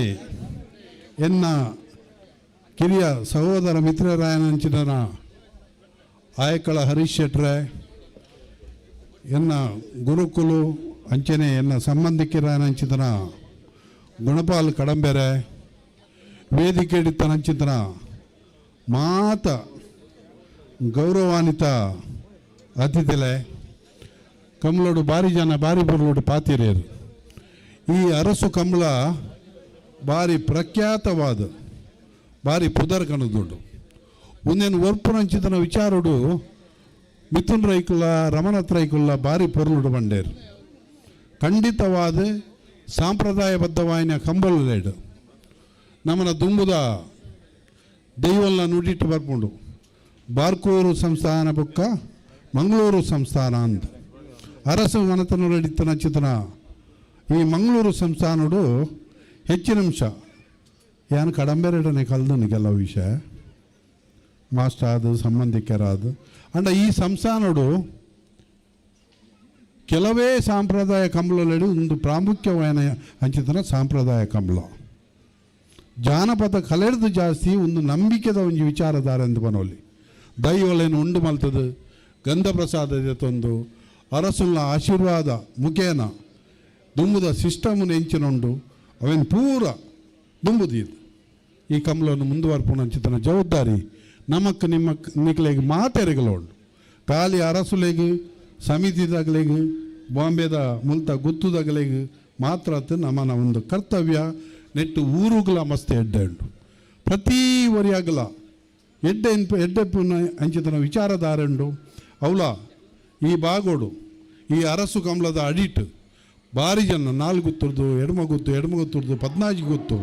ಎನ್ನ ಕಿರಿಯ ಸಹೋದರ ಮಿತ್ರರಾಯನಂಚಿನ ಆಯಕಳ ಹರೀಶ್ ಶೆಟ್ರೆ, ಎನ್ನ ಗುರುಕುಲು ಅಂಚನೆ ಎನ್ನ ಸಂಬಂಧಿಕರಾಯನಂಚಿತನ ಗುಣಪಾಲ್ ಕಡಂಬೆರೆ, ವೇದಿಕೆ ಹಿಡಿತನಂಚಿತನ ಮಾತ ಗೌರವಾನ್ವಿತ ಅತಿಥಿಲೆ ಕಮ್ಲೋಡು ಬಾರಿ ಜನ ಬಾರಿ ಬುರ್ಲೋಡು ಪಾತಿರೇರು. ಈ ಅರಸು ಕಂಬಳ ಬಾರಿ ಪ್ರಖ್ಯಾತವಾದ ಬಾರಿ ಪುದರ್ ಕಣದುಂಡು. ಒಂದೇನು ಒರ್ಪುನಂಚಿತನ ವಿಚಾರಡು ಮಿಥುನ್ ರೈಕುಲ್ಲ ರಮಣತ್ ರೈಕುಲ್ಲ ಬಾರಿ ಪೊರ್ಲುಡು ಬಂಡೇರು. ಖಂಡಿತವಾದ ಸಾಂಪ್ರದಾಯಬದ್ಧವಾಯಿನ ಕಂಬಳಲೇಡು ನಮ್ಮನ ದುಂಬುದ ದೈವಲ್ಲ ನುಡಿಟ್ಟು ಬರ್ಪುಂಡು. ಬಾರ್ಕೂರು ಸಂಸ್ಥಾನ ಬುಕ್ಕ ಮಂಗಳೂರು ಸಂಸ್ಥಾನ ಅಂತ ಅರಸು ಮನತನ ಚಿತನ ಈ ಮಂಗಳೂರು ಸಂಸ್ಥಾನಡು ಹೆಚ್ಚಿನ ಅಂಶ ಯಾನು ಕಡಂಬೆರಡನೆ ಕಲ್ದನು ಕೆಲವು ವಿಷಯ ಮಾಸ್ಟರ್ ಆದ ಸಂಬಂಧಿಕರಾದ ಅಂಡ ಈ ಸಂಸ್ಥಾನಡು ಕೆಲವೇ ಸಾಂಪ್ರದಾಯ ಕಂಬಳಲೆಡು ಒಂದು ಪ್ರಾಮುಖ್ಯವಾದ ಅಂಚಿತನ ಸಾಂಪ್ರದಾಯ ಕಂಬಳ ಜಾನಪದ ಕಲೆರ್ದು ಜಾಸ್ತಿ ಒಂದು ನಂಬಿಕೆದ ಒಂಜಿ ವಿಚಾರಧಾರೆ ಎಂದು ಬನೋಲಿ. ದೈವಲೇನು ಉಂಡು ಮಲ್ತದು ಗಂಧ ಪ್ರಸಾದ ತಂದು ಅರಸುಲ್ನ ಆಶೀರ್ವಾದ ಮುಖೇನ ದುಂಬುದ ಸಿಸ್ಟಮ್ ಎಂಚಿನುಂಡು ಅವೇನು ಪೂರ ದುಂಬುದೀದು ಈ ಕಂಬಳವನ್ನು ಮುಂದುವರ್ಪುಣ ಜವಾಬ್ದಾರಿ ನಮಕ್ ನಿಮ್ಮ ನಿಕ್ಲೆಗ್ ಮಾತೆರೆಗಲ ಉಂಡು. ಖಾಲಿ ಅರಸುಲೆಗ್ ಸಮಿತಿದಾಗಲೆಗ್ ಬಾಂಬೆದ ಮುಲ್ತ ಗುತ್ತುದಾಗಲೆಗ್ ಮಾತ್ರ ನಮ್ಮನ ಒಂದು ಕರ್ತವ್ಯ. ನೆಟ್ಟು ಊರುಗಳ ಮಸ್ತ್ ಎಡ್ಡೆ ಉಂಡು ಪ್ರತಿ ಒರಿಯಾಗಲ ಎಡ್ಡೆ ಎಡ್ಡೆ ಅಂಚಿತನ ವಿಚಾರಧಾರೆ ಉಂಡು. ಅವಲ ಈ ಬಾಗೋಡು ಈ ಅರಸು ಕಮಲದ ಅಡಿಟ್ ಭಾರಿ ಜನ ನಾಲ್ಕು ಗುತ್ತುರ್ದು ಎಡಮ ಗುತ್ತು ಎಡಮ ಗುತ್ತುರ್ದು ಪದ್ನಾಜಿ ಗುತ್ತು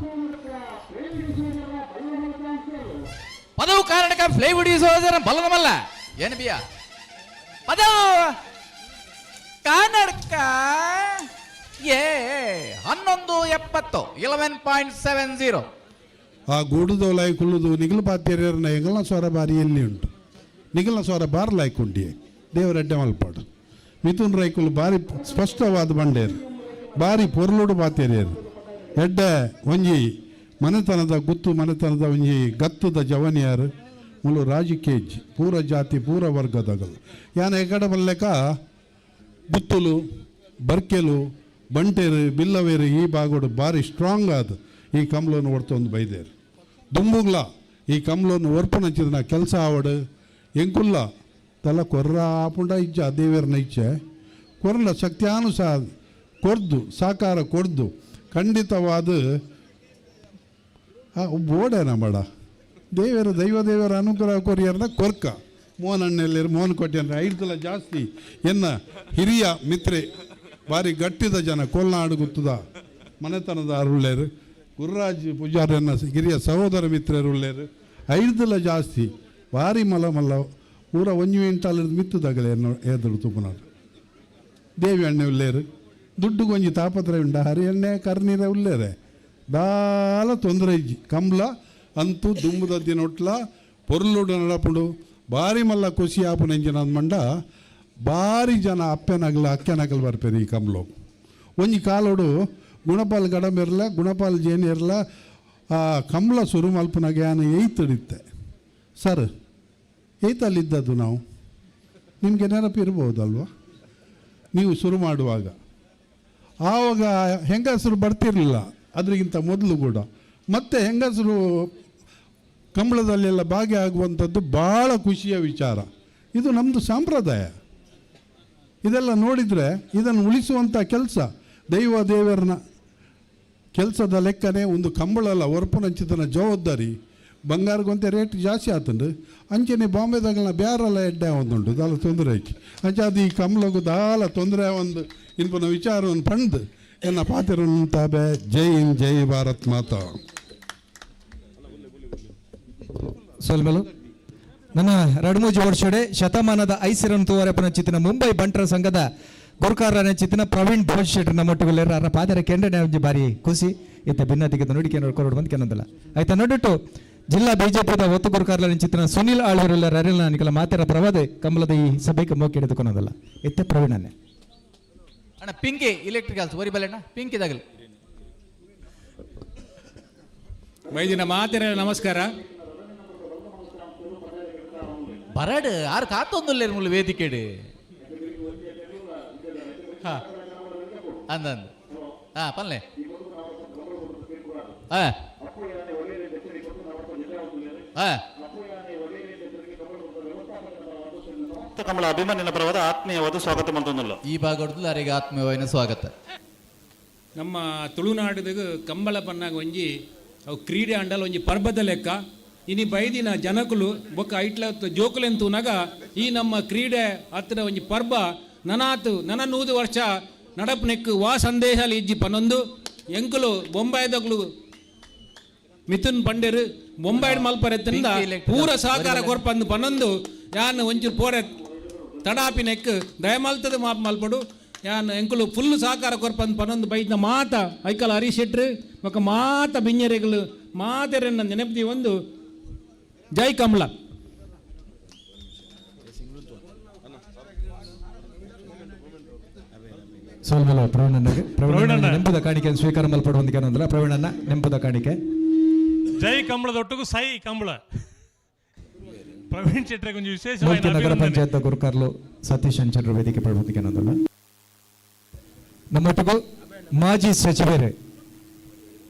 ಪದವು ಕಾರಣಕ ಫ್ಲೈವುಡ್ ಸೋದರ ಬಲದಮಲ್ಲ ಏನು ಬಿಯ ಪದವು ಕನ್ನಡಕ ಏ 11.70 11.70. ಆ ಗೂಡುದೋಲಾಯಿ ಕುಳ್ಳುದು ನಿಗಲು ಪಾತ್ಯರ್ನ ಎಂಗಲ್ನ ಸ್ವರ ಬಾರಿ ಎಲ್ಲಿ ಉಂಟು ನಿಗಲ್ನ ಸ್ವರ ಬಾರ್ ಲಾಯ್ಕೊಂಡಿ ದೇವರೆಡ್ಡೆ ಮಲ್ಪಾಡು. ಮಿಥುನ್ ರೈಕುಲು ಬಾರಿ ಸ್ಪಷ್ಟವಾದ ಬಂಡೇರು ಬಾರಿ ಪೊರ್ಲುಡು ಪಾತ್ಯರಿಯರು ಎಡ್ಡೆ ಒಂಜಿ ಮನೆತನದ ಗುತ್ತು ಮನೆತನದ ಒಂಜಿ ಗತ್ತದ ಜವನಿಯರು ಮುಲು ರಾಜಕೀಯ ಪೂರ ಜಾತಿ ಪೂರ ವರ್ಗದಗಲು ಯಾನ ಎಕಡೆ ಬಲ್ಲೆಕ ಗುತ್ತುಲು ಬರ್ಕೆಲು ಬಂಟೇರು ಬಿಲ್ಲವೇರು ಈ ಭಾಗಡು ಭಾರಿ ಸ್ಟ್ರಾಂಗ್ ಆದ ಈ ಕಮ್ಲನ್ನು ಒಡ್ತೊಂದು ಬೈದೇರು. ದುಂಬುಗ್ಲ ಈ ಕಮ್ಲನ್ನು ಒರ್ಪುನಂಚಿದ ಕೆಲಸ ಆವಡು ಎಂಕುಲ್ಲ ತಲ ಕೊರ್ರ ಆಪುಂಡ ಇಜ್ಜ ದೇವೇರ್ನ ಇಚ್ಛೆ ಕೊರ್ಲ ಶಕ್ತಿಯಾನುಸಾರ ಕೊರ್ದು ಸಾಕಾರ ಕೊರ್ದು ಖಂಡಿತವಾದ ಬೋಡೇನ ಬೇಡ ದೇವರ ದೈವ ದೇವರ ಅನುಗ್ರಹ ಕೊರಿಯರ್ನ ಕೊರ್ಕ ಮೋಹನ್ ಅಣ್ಣೆಲ್ಲಿರು ಮೋಹನ್ ಕೊಟ್ಟಿ ಐದು ಜಾಸ್ತಿ ಎನ್ನ ಹಿರಿಯ ಮಿತ್ರೆ ಭಾರಿ ಗಟ್ಟಿದ ಜನ ಕೋಲ್ನಾಡು ಗುತ್ತದ ಮನೆತನದ ಅರುಳ್ಳೇರು ಗುರುರಾಜ್ ಪೂಜಾರನ್ನ ಹಿರಿಯ ಸಹೋದರ ಮಿತ್ರರು ಉಳ್ಳೇರು ಐದುಲ ಜಾಸ್ತಿ ಭಾರಿ ಮಲ್ಲ ಮಲ್ಲ ಊರ ಒಂಜಿ ಎಂಟಾಲ ಮಿತ್ತದಾಗಲೇ ಎದುರು ತುಪ್ಪನಾಡು ದೇವಿ ಅಣ್ಣೆ ಉಳ್ಳೇರು ದುಡ್ಡು ಗೊಂಜಿ ತಾಪತ್ರ ಉಂಡ ಹರಿ ಎಣ್ಣೆ ಕರ್ನೀರ ಉಳ್ಳೇರೆ ದಾಲ ತೊಂದರೆ ಇಜ್ಜಿ ಕಂಬ್ಲ ಅಂತೂ ದುಂಬುದ ದಿನೊಟ್ಲ ಪೊರ್ಲುಡು ನಡಪುಂಡು ಭಾರಿ ಮಲ್ಲ ಖುಷಿ ಆಪುನ ಮಂಡ ಭಾರಿ ಜನ ಅಪ್ಪೆನಗಲ ಅಕ್ಕೆನಗಲು ಬರ್ಪೇರು ಈ ಕಂಬ್ಲೋ. ಒಂಜಿ ಕಾಲೋಡು ಗುಣಪಾಲ್ ಗಡಂಬೆರ್ಲ ಗುಣಪಾಲ್ ಜೇನಿರ್ಲ ಆ ಕಂಬ್ಲ ಸುರು ಮಲ್ಪುನಾಗ ಯಾನ ಏಯ್ತಿಡಿತ್ತೆ ಸರ್ ಏಯ್ತಲ್ಲಿದ್ದದ್ದು ನಾವು ನಿಮಗೆ ನೆನಪಿರ್ಬೋದಲ್ವ ನೀವು ಶುರು ಮಾಡುವಾಗ. ಆವಾಗ ಹೆಂಗಸರು ಬರ್ತಿರಲಿಲ್ಲ ಅದರಿಗಿಂತ ಮೊದಲು ಕೂಡ. ಮತ್ತು ಹೆಂಗಸರು ಕಂಬಳದಲ್ಲೆಲ್ಲ ಭಾಗಿಯಾಗುವಂಥದ್ದು ಭಾಳ ಖುಷಿಯ ವಿಚಾರ. ಇದು ನಮ್ಮದು ಸಂಪ್ರದಾಯ. ಇದೆಲ್ಲ ನೋಡಿದರೆ ಇದನ್ನು ಉಳಿಸುವಂಥ ಕೆಲಸ ದೈವ ದೇವರನ್ನ ಕೆಲಸದ ಲೆಕ್ಕನೇ ಒಂದು ಕಂಬಳಲ್ಲ ಒರ್ಪುನಂಚಿತನ ಜವಾಬ್ದಾರಿ. ಬಂಗಾರಗೊಂತೆ ರೇಟ್ ಜಾಸ್ತಿ ಆತಂಡು ಅಂಚನೆ ಬಾಂಬೆದಾಗಲ ಬ್ಯಾರೆಲ್ಲ ಎಡ್ಡೆ ಒಂದುಂಟು ದಾಲ ತೊಂದರೆ ಐತಿ ಅಂಚೆ ಅದು ಈ ಕಂಬಳಗು ದಾಲ ತೊಂದರೆ ಒಂದು ಇನ್ಪನ ವಿಚಾರವನ್ನು ಪಂಡ್ ಎನ್ನ ಪಾತಿರುಂತಾಬೆ. ಜೈ ಹಿಂದ್, ಜೈ ಭಾರತ್ ಮಾತಾ. ಸೊಲ್ಮೆಲು ನನ್ನ ರಡ್ಮೂಜಿ ವರ್ಷಡೆ ಶತಮಾನದ ಐಸಿರನ್ ತೂವರೆ ಚಿತ್ತಿನ ಮುಂಬೈ ಬಂಟರ ಸಂಘದ ಗುರುಕಾರ ಚಿತ್ತಿನ ಪ್ರವೀಣ್ ಭೋಜ್ ಶೆಟ್ಟರ್ ನಮ್ಮ ಒಟ್ಟುಗುಲ್ಲೇರ ಅರ ಪಾದರ ಕೆಂಡನೆ ಒಂಜಿ ಬಾರಿ ಖುಷಿ ಇತ್ತ ಭಿನ್ನತಿಗೆ ನೋಡಿ ಕೆನೋಡ್ ಕೊರಡು ಬಂದು ಕೆನೊಂದಲ್ಲ ಆಯ್ತಾ ನೋಡಿಟ್ಟು ಜಿಲ್ಲಾ ಬಿಜೆಪಿದ ಒತ್ತು ಗುರುಕಾರ್ಲ ಚಿತ್ತಿನ ಸುನಿಲ್ ಆಳ್ವರೆಲ್ಲ ಅರಿಲ್ಲ ನಿಕಲ ಮಾತೆರ ಪ್ರವಾದೆ ಕಮಲದ ಈ ಸಭೆಗೆ ಮೋಕೆ ಹಿಡಿದುಕೊನೋದಲ್ಲ ಇತ್ತೆ ಪ್ರವೀಣನ್ನೇ. ಅಣ್ಣ ಪಿಂಕಿ ಇಲೆಕ್ಟ್ರಿಕಲ್ಸ್ ಒರಿ ಬಲೆಣ್ಣ ಪಿಂಕಿ ತಗಲಿ. ಮೈದಿನ ಮಾತೆರ ನಮಸ್ಕಾರ. ಬರಡ್ ಆರು ಕಾತೊಂದುಲ್ಲೇರು ಮುಳ್ಳು ವೇದಿಕೆಡು. ಹಾ ಅಂದಂದು ಹಾ ಪಲ್ಲೆ ಹಾ ಹಾ ಕಮಲ ಅಭಿಮಾನಿನ ಪರವಾದ ಆತ್ಮೀಯವಾದ ಸ್ವಾಗತ ಮಂತೊಂದುಲ್ಲ. ಈ ಭಾಗದ ಅರೆಗೆ ಆತ್ಮೀಯವಾದ ಸ್ವಾಗತ. ನಮ್ಮ ತುಳುನಾಡಿದ ಕಂಬಳ ಪನ್ನಾಗ ಒಂಜಿ ಅವು ಕ್ರೀಡೆ ಅಂಡಲ ಒಂಜಿ ಪರ್ಬದ ಲೆಕ್ಕ. ಇನಿ ಬೈದಿನ ಜನಕುಲು ಬೊಕ್ಕ ಐಟ್ಲ ಜೋಕುಲೆನ್ ತೂನಾಗ ಈ ನಮ್ಮ ಕ್ರೀಡೆ ಹತ್ತಿರ ಒಂಜಿ ಪರ್ಬ ನನಾತು ನನ 100 ವರ್ಷ ನಡಪನೆಕ್ಕು ವಾ ಸಂದೇಶ ಇಜ್ಜಿ ಪನ್ನೊಂದು ಎಂಕುಲು ಬೊಂಬಾಯ್ದಕ್ಲು ಮಿಥುನ್ ಪಂಡೇರು ಬೊಂಬಾಯ್ಡ್ ಮಲ್ಪರೆತ್ತಿಂದ ಪೂರ ಸಹಕಾರ ಕೊರ್ಪಂದು ಪನ್ನೊಂದು ಯಾನ್ ಒಂಚೂರು ಪೋರೆ ತಡಾಪಿನೆಕ್ ದಯಮಲ್ತದ ಮಾಪ್ ಮಲ್ಪಡು ಯಾನ್ ಎಂಕುಲು ಫುಲ್ ಸಹಕಾರ ಕೊರ್ಪಂದು ಪನ್ನೊಂದು ಬೈದ್ನ ಮಾತ ಐಕಲ್ ಹರೀಶ್ ಶೆಟ್ರು ಬೊಕ್ಕ ಮಾತ ಬಿಂಜರೆಗಳು ಮಾತೆರನ್ನ ನೆನಪು ಒಂದು ಜೈ ಕಮಲ. ಸೋಲ್ಮಲ ಪ್ರವೀಣಣ್ಣಗೆ ಪ್ರವೀಣಣ್ಣ ನೆಂಪುದ ಕಾಣಿಕೆ ಸ್ವೀಕಾರ ಮಲ್ಪಡುವಂದಿಗೆ ಏನಂದ್ರೆ ಪ್ರವೀಣಣ್ಣ ನೆಂಪುದ ಕಾಣಿಕೆ. ಜೈ ಕಮಲದೊಟ್ಟಿಗೂ ಸೈ ಕಂಬಳ ಪ್ರವೀಣ್ ಶೆಟ್ಟರ್ ಕೊಂಚ ವಿಶೇಷ ಮೂಲ್ಕಿ ನಗರ ಪಂಚಾಯತ್ ಗುರುಕಾರ್ಲು ಸತೀಶ್ ಅಂಚನ್ರ ವೇದಿಕೆ ಪಡುವಂದಿಗೆ ಏನಂದಲ್ಲ. ನಮ್ಮೊಟ್ಟಿಗೂ ಮಾಜಿ ಸಚಿವರು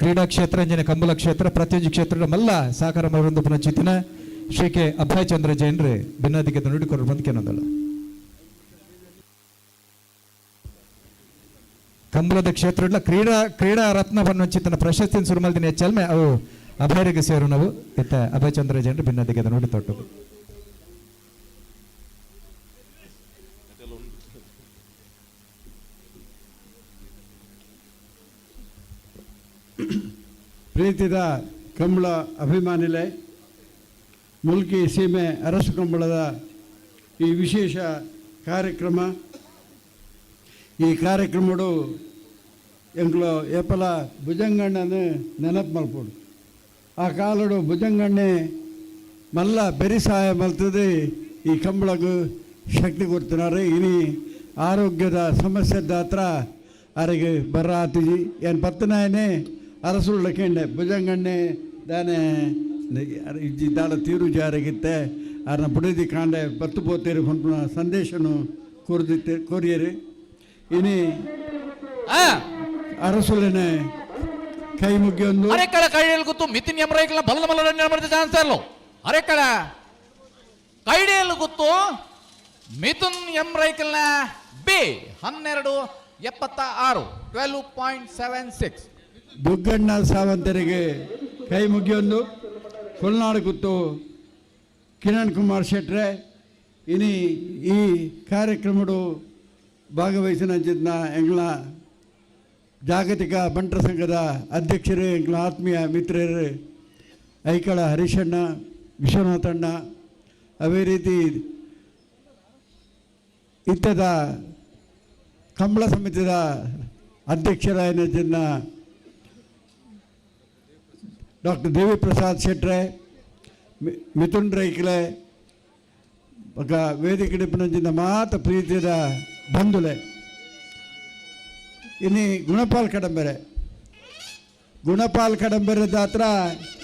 ಕ್ರೀಡಾ ಕ್ಷೇತ್ರ ಅಂಜನೆ ಕಂಬಳ ಕ್ಷೇತ್ರ ಪ್ರತಿಯೊಂದು ಕ್ಷೇತ್ರದ ಮಲ್ಲ ಸಹಕಾರ ಮರೊಂದು ಪುನಚಿತ್ತಿನ ಶ್ರೀ ಕೆ ಅಭಯಚಂದ್ರ ಜೈನ್ರೆ ಭಿನ್ನಾದಿಗೆ ನುಡಿಕೊರು ಬಂದ್ ಕೇನೊಂದಲ್ಲ. ಕಂಬಳದ ಕ್ಷೇತ್ರ ಕ್ರೀಡಾ ಕ್ರೀಡಾ ರತ್ನ ಪನ್ನುಚಿತ್ತನ ಪ್ರಶಸ್ತಿ ಸುರುಮಲ್ದಿನ ಹೆಚ್ಚಲ್ಮೆ ಅವು ಅಭಯರಿಗೆ ಸೇರು ನಾವು ಇತ್ತ ಅಭಯಚಂದ್ರ ಜೈನ್ರು ಭಿನ್ನದಿಗೆ ನುಡಿ ತೊಟ್ಟು. ಪ್ರೀತಿದ ಕಂಬಳ ಅಭಿಮಾನಿಲೆ, ಮುಲ್ಕಿ ಸೀಮೆ ಅರಸು ಕಂಬಳದ ಈ ವಿಶೇಷ ಕಾರ್ಯಕ್ರಮ, ಈ ಕಾರ್ಯಕ್ರಮಡು ಎಂಕ್ಲು ಏಪಲ ಭುಜಂಗಣ್ಣನ ನೆನಪು ಮಲ್ಪೊಡು. ಆ ಕಾಲಡು ಭುಜಂಗಣ್ಣೆ ಮಲ್ಲ ಬೆರಿಸಾಯ ಮಲ್ತದೆ ಈ ಕಂಬಳಗು ಶಕ್ತಿ ಕೊಡ್ತಿನಾರೆ. ಇನಿ ಆರೋಗ್ಯದ ಸಮಸ್ಯೆ ದಾತ್ರ ಅರೆಗೆ ಬರ ಆತಿಜಿ ಏನು ಪತ್ತನಾಯನೆ ಅರಸುಳ್ಳ ಕೆಂಡೆ ಭುಜಂಗಣ್ಣೆ ದಾನೆ ಇಜ್ಜಿ ದಾಳ ತೀರು ಜಾರಿಗಿತ್ತೆ ಅರ್ನ ಬುಡದಿ ಕಾಂಡೆ ಬತ್ತು ಪೋತೇರು ಪನ್ಪುನ ಸಂದೇಶನು ಕೋರ್ದಿತ್ತೆ ಕೋರಿಯರು. ಇನಿ ಅರಸುಲನೆ ಕೈ ಮುಗಿಯೊಂದು ಅರೆಕಳ ಕೈಡಿಯಲ್ಲಿ ಗೊತ್ತು ಮಿಥುನ್ ಎಂ ರೈಕಲ್ನ ಬಲದ ಮಲ್ಲ ಮಾಡಿದ ಚಾನ್ಸ್ ಇರಲು. ಅರೆಕಳ ಕೈಡಿಯಲ್ಲಿ ಗೊತ್ತು ಮಿಥುನ್ ಎಂ ರೈಕಲ್ನ ಬಿ 12.76 12.76. ದುಗ್ಗಣ್ಣ ಸಾವಂತರಿಗೆ ಕೈ ಮುಗಿಯೊಂದು ಕೊಲ್ನಾಡು ಗುತ್ತು ಕಿರಣ್ ಕುಮಾರ್ ಶೆಟ್ರೆ ಇನಿ ಈ ಕಾರ್ಯಕ್ರಮಡು ಭಾಗವಹಿಸಿನ ಎಂಗ್ಲ ಜಾಗತಿಕ ಬಂಟರ ಸಂಘದ ಅಧ್ಯಕ್ಷರು ಎಂಗ್ಲ ಆತ್ಮೀಯ ಮಿತ್ರರು ಐಕಳ ಹರೀಶಣ್ಣ ವಿಶ್ವನಾಥಣ್ಣ, ಅದೇ ರೀತಿ ಇತ್ತದ ಕಂಬಳ ಸಮಿತಿಯ ಅಧ್ಯಕ್ಷರಾಯನ ಡಾಕ್ಟರ್ ದೇವಿ ಪ್ರಸಾದ್ ಶೆಟ್ರೆ, ಮಿಥುನ್ ರೈಕ್ಲೆ ಬೊಕ ವೇದಿಕೆ ಡಿಪ್ಪುನಂಚಿನ ಮಾತ ಪ್ರೀತಿದ ಬಂಧುಲೆ. ಇನಿ ಗುಣಪಾಲ್ ಕಡಂಬೆರೆ, ಗುಣಪಾಲ್ ಕಡಂಬೆರೆ ದಾತ್ರ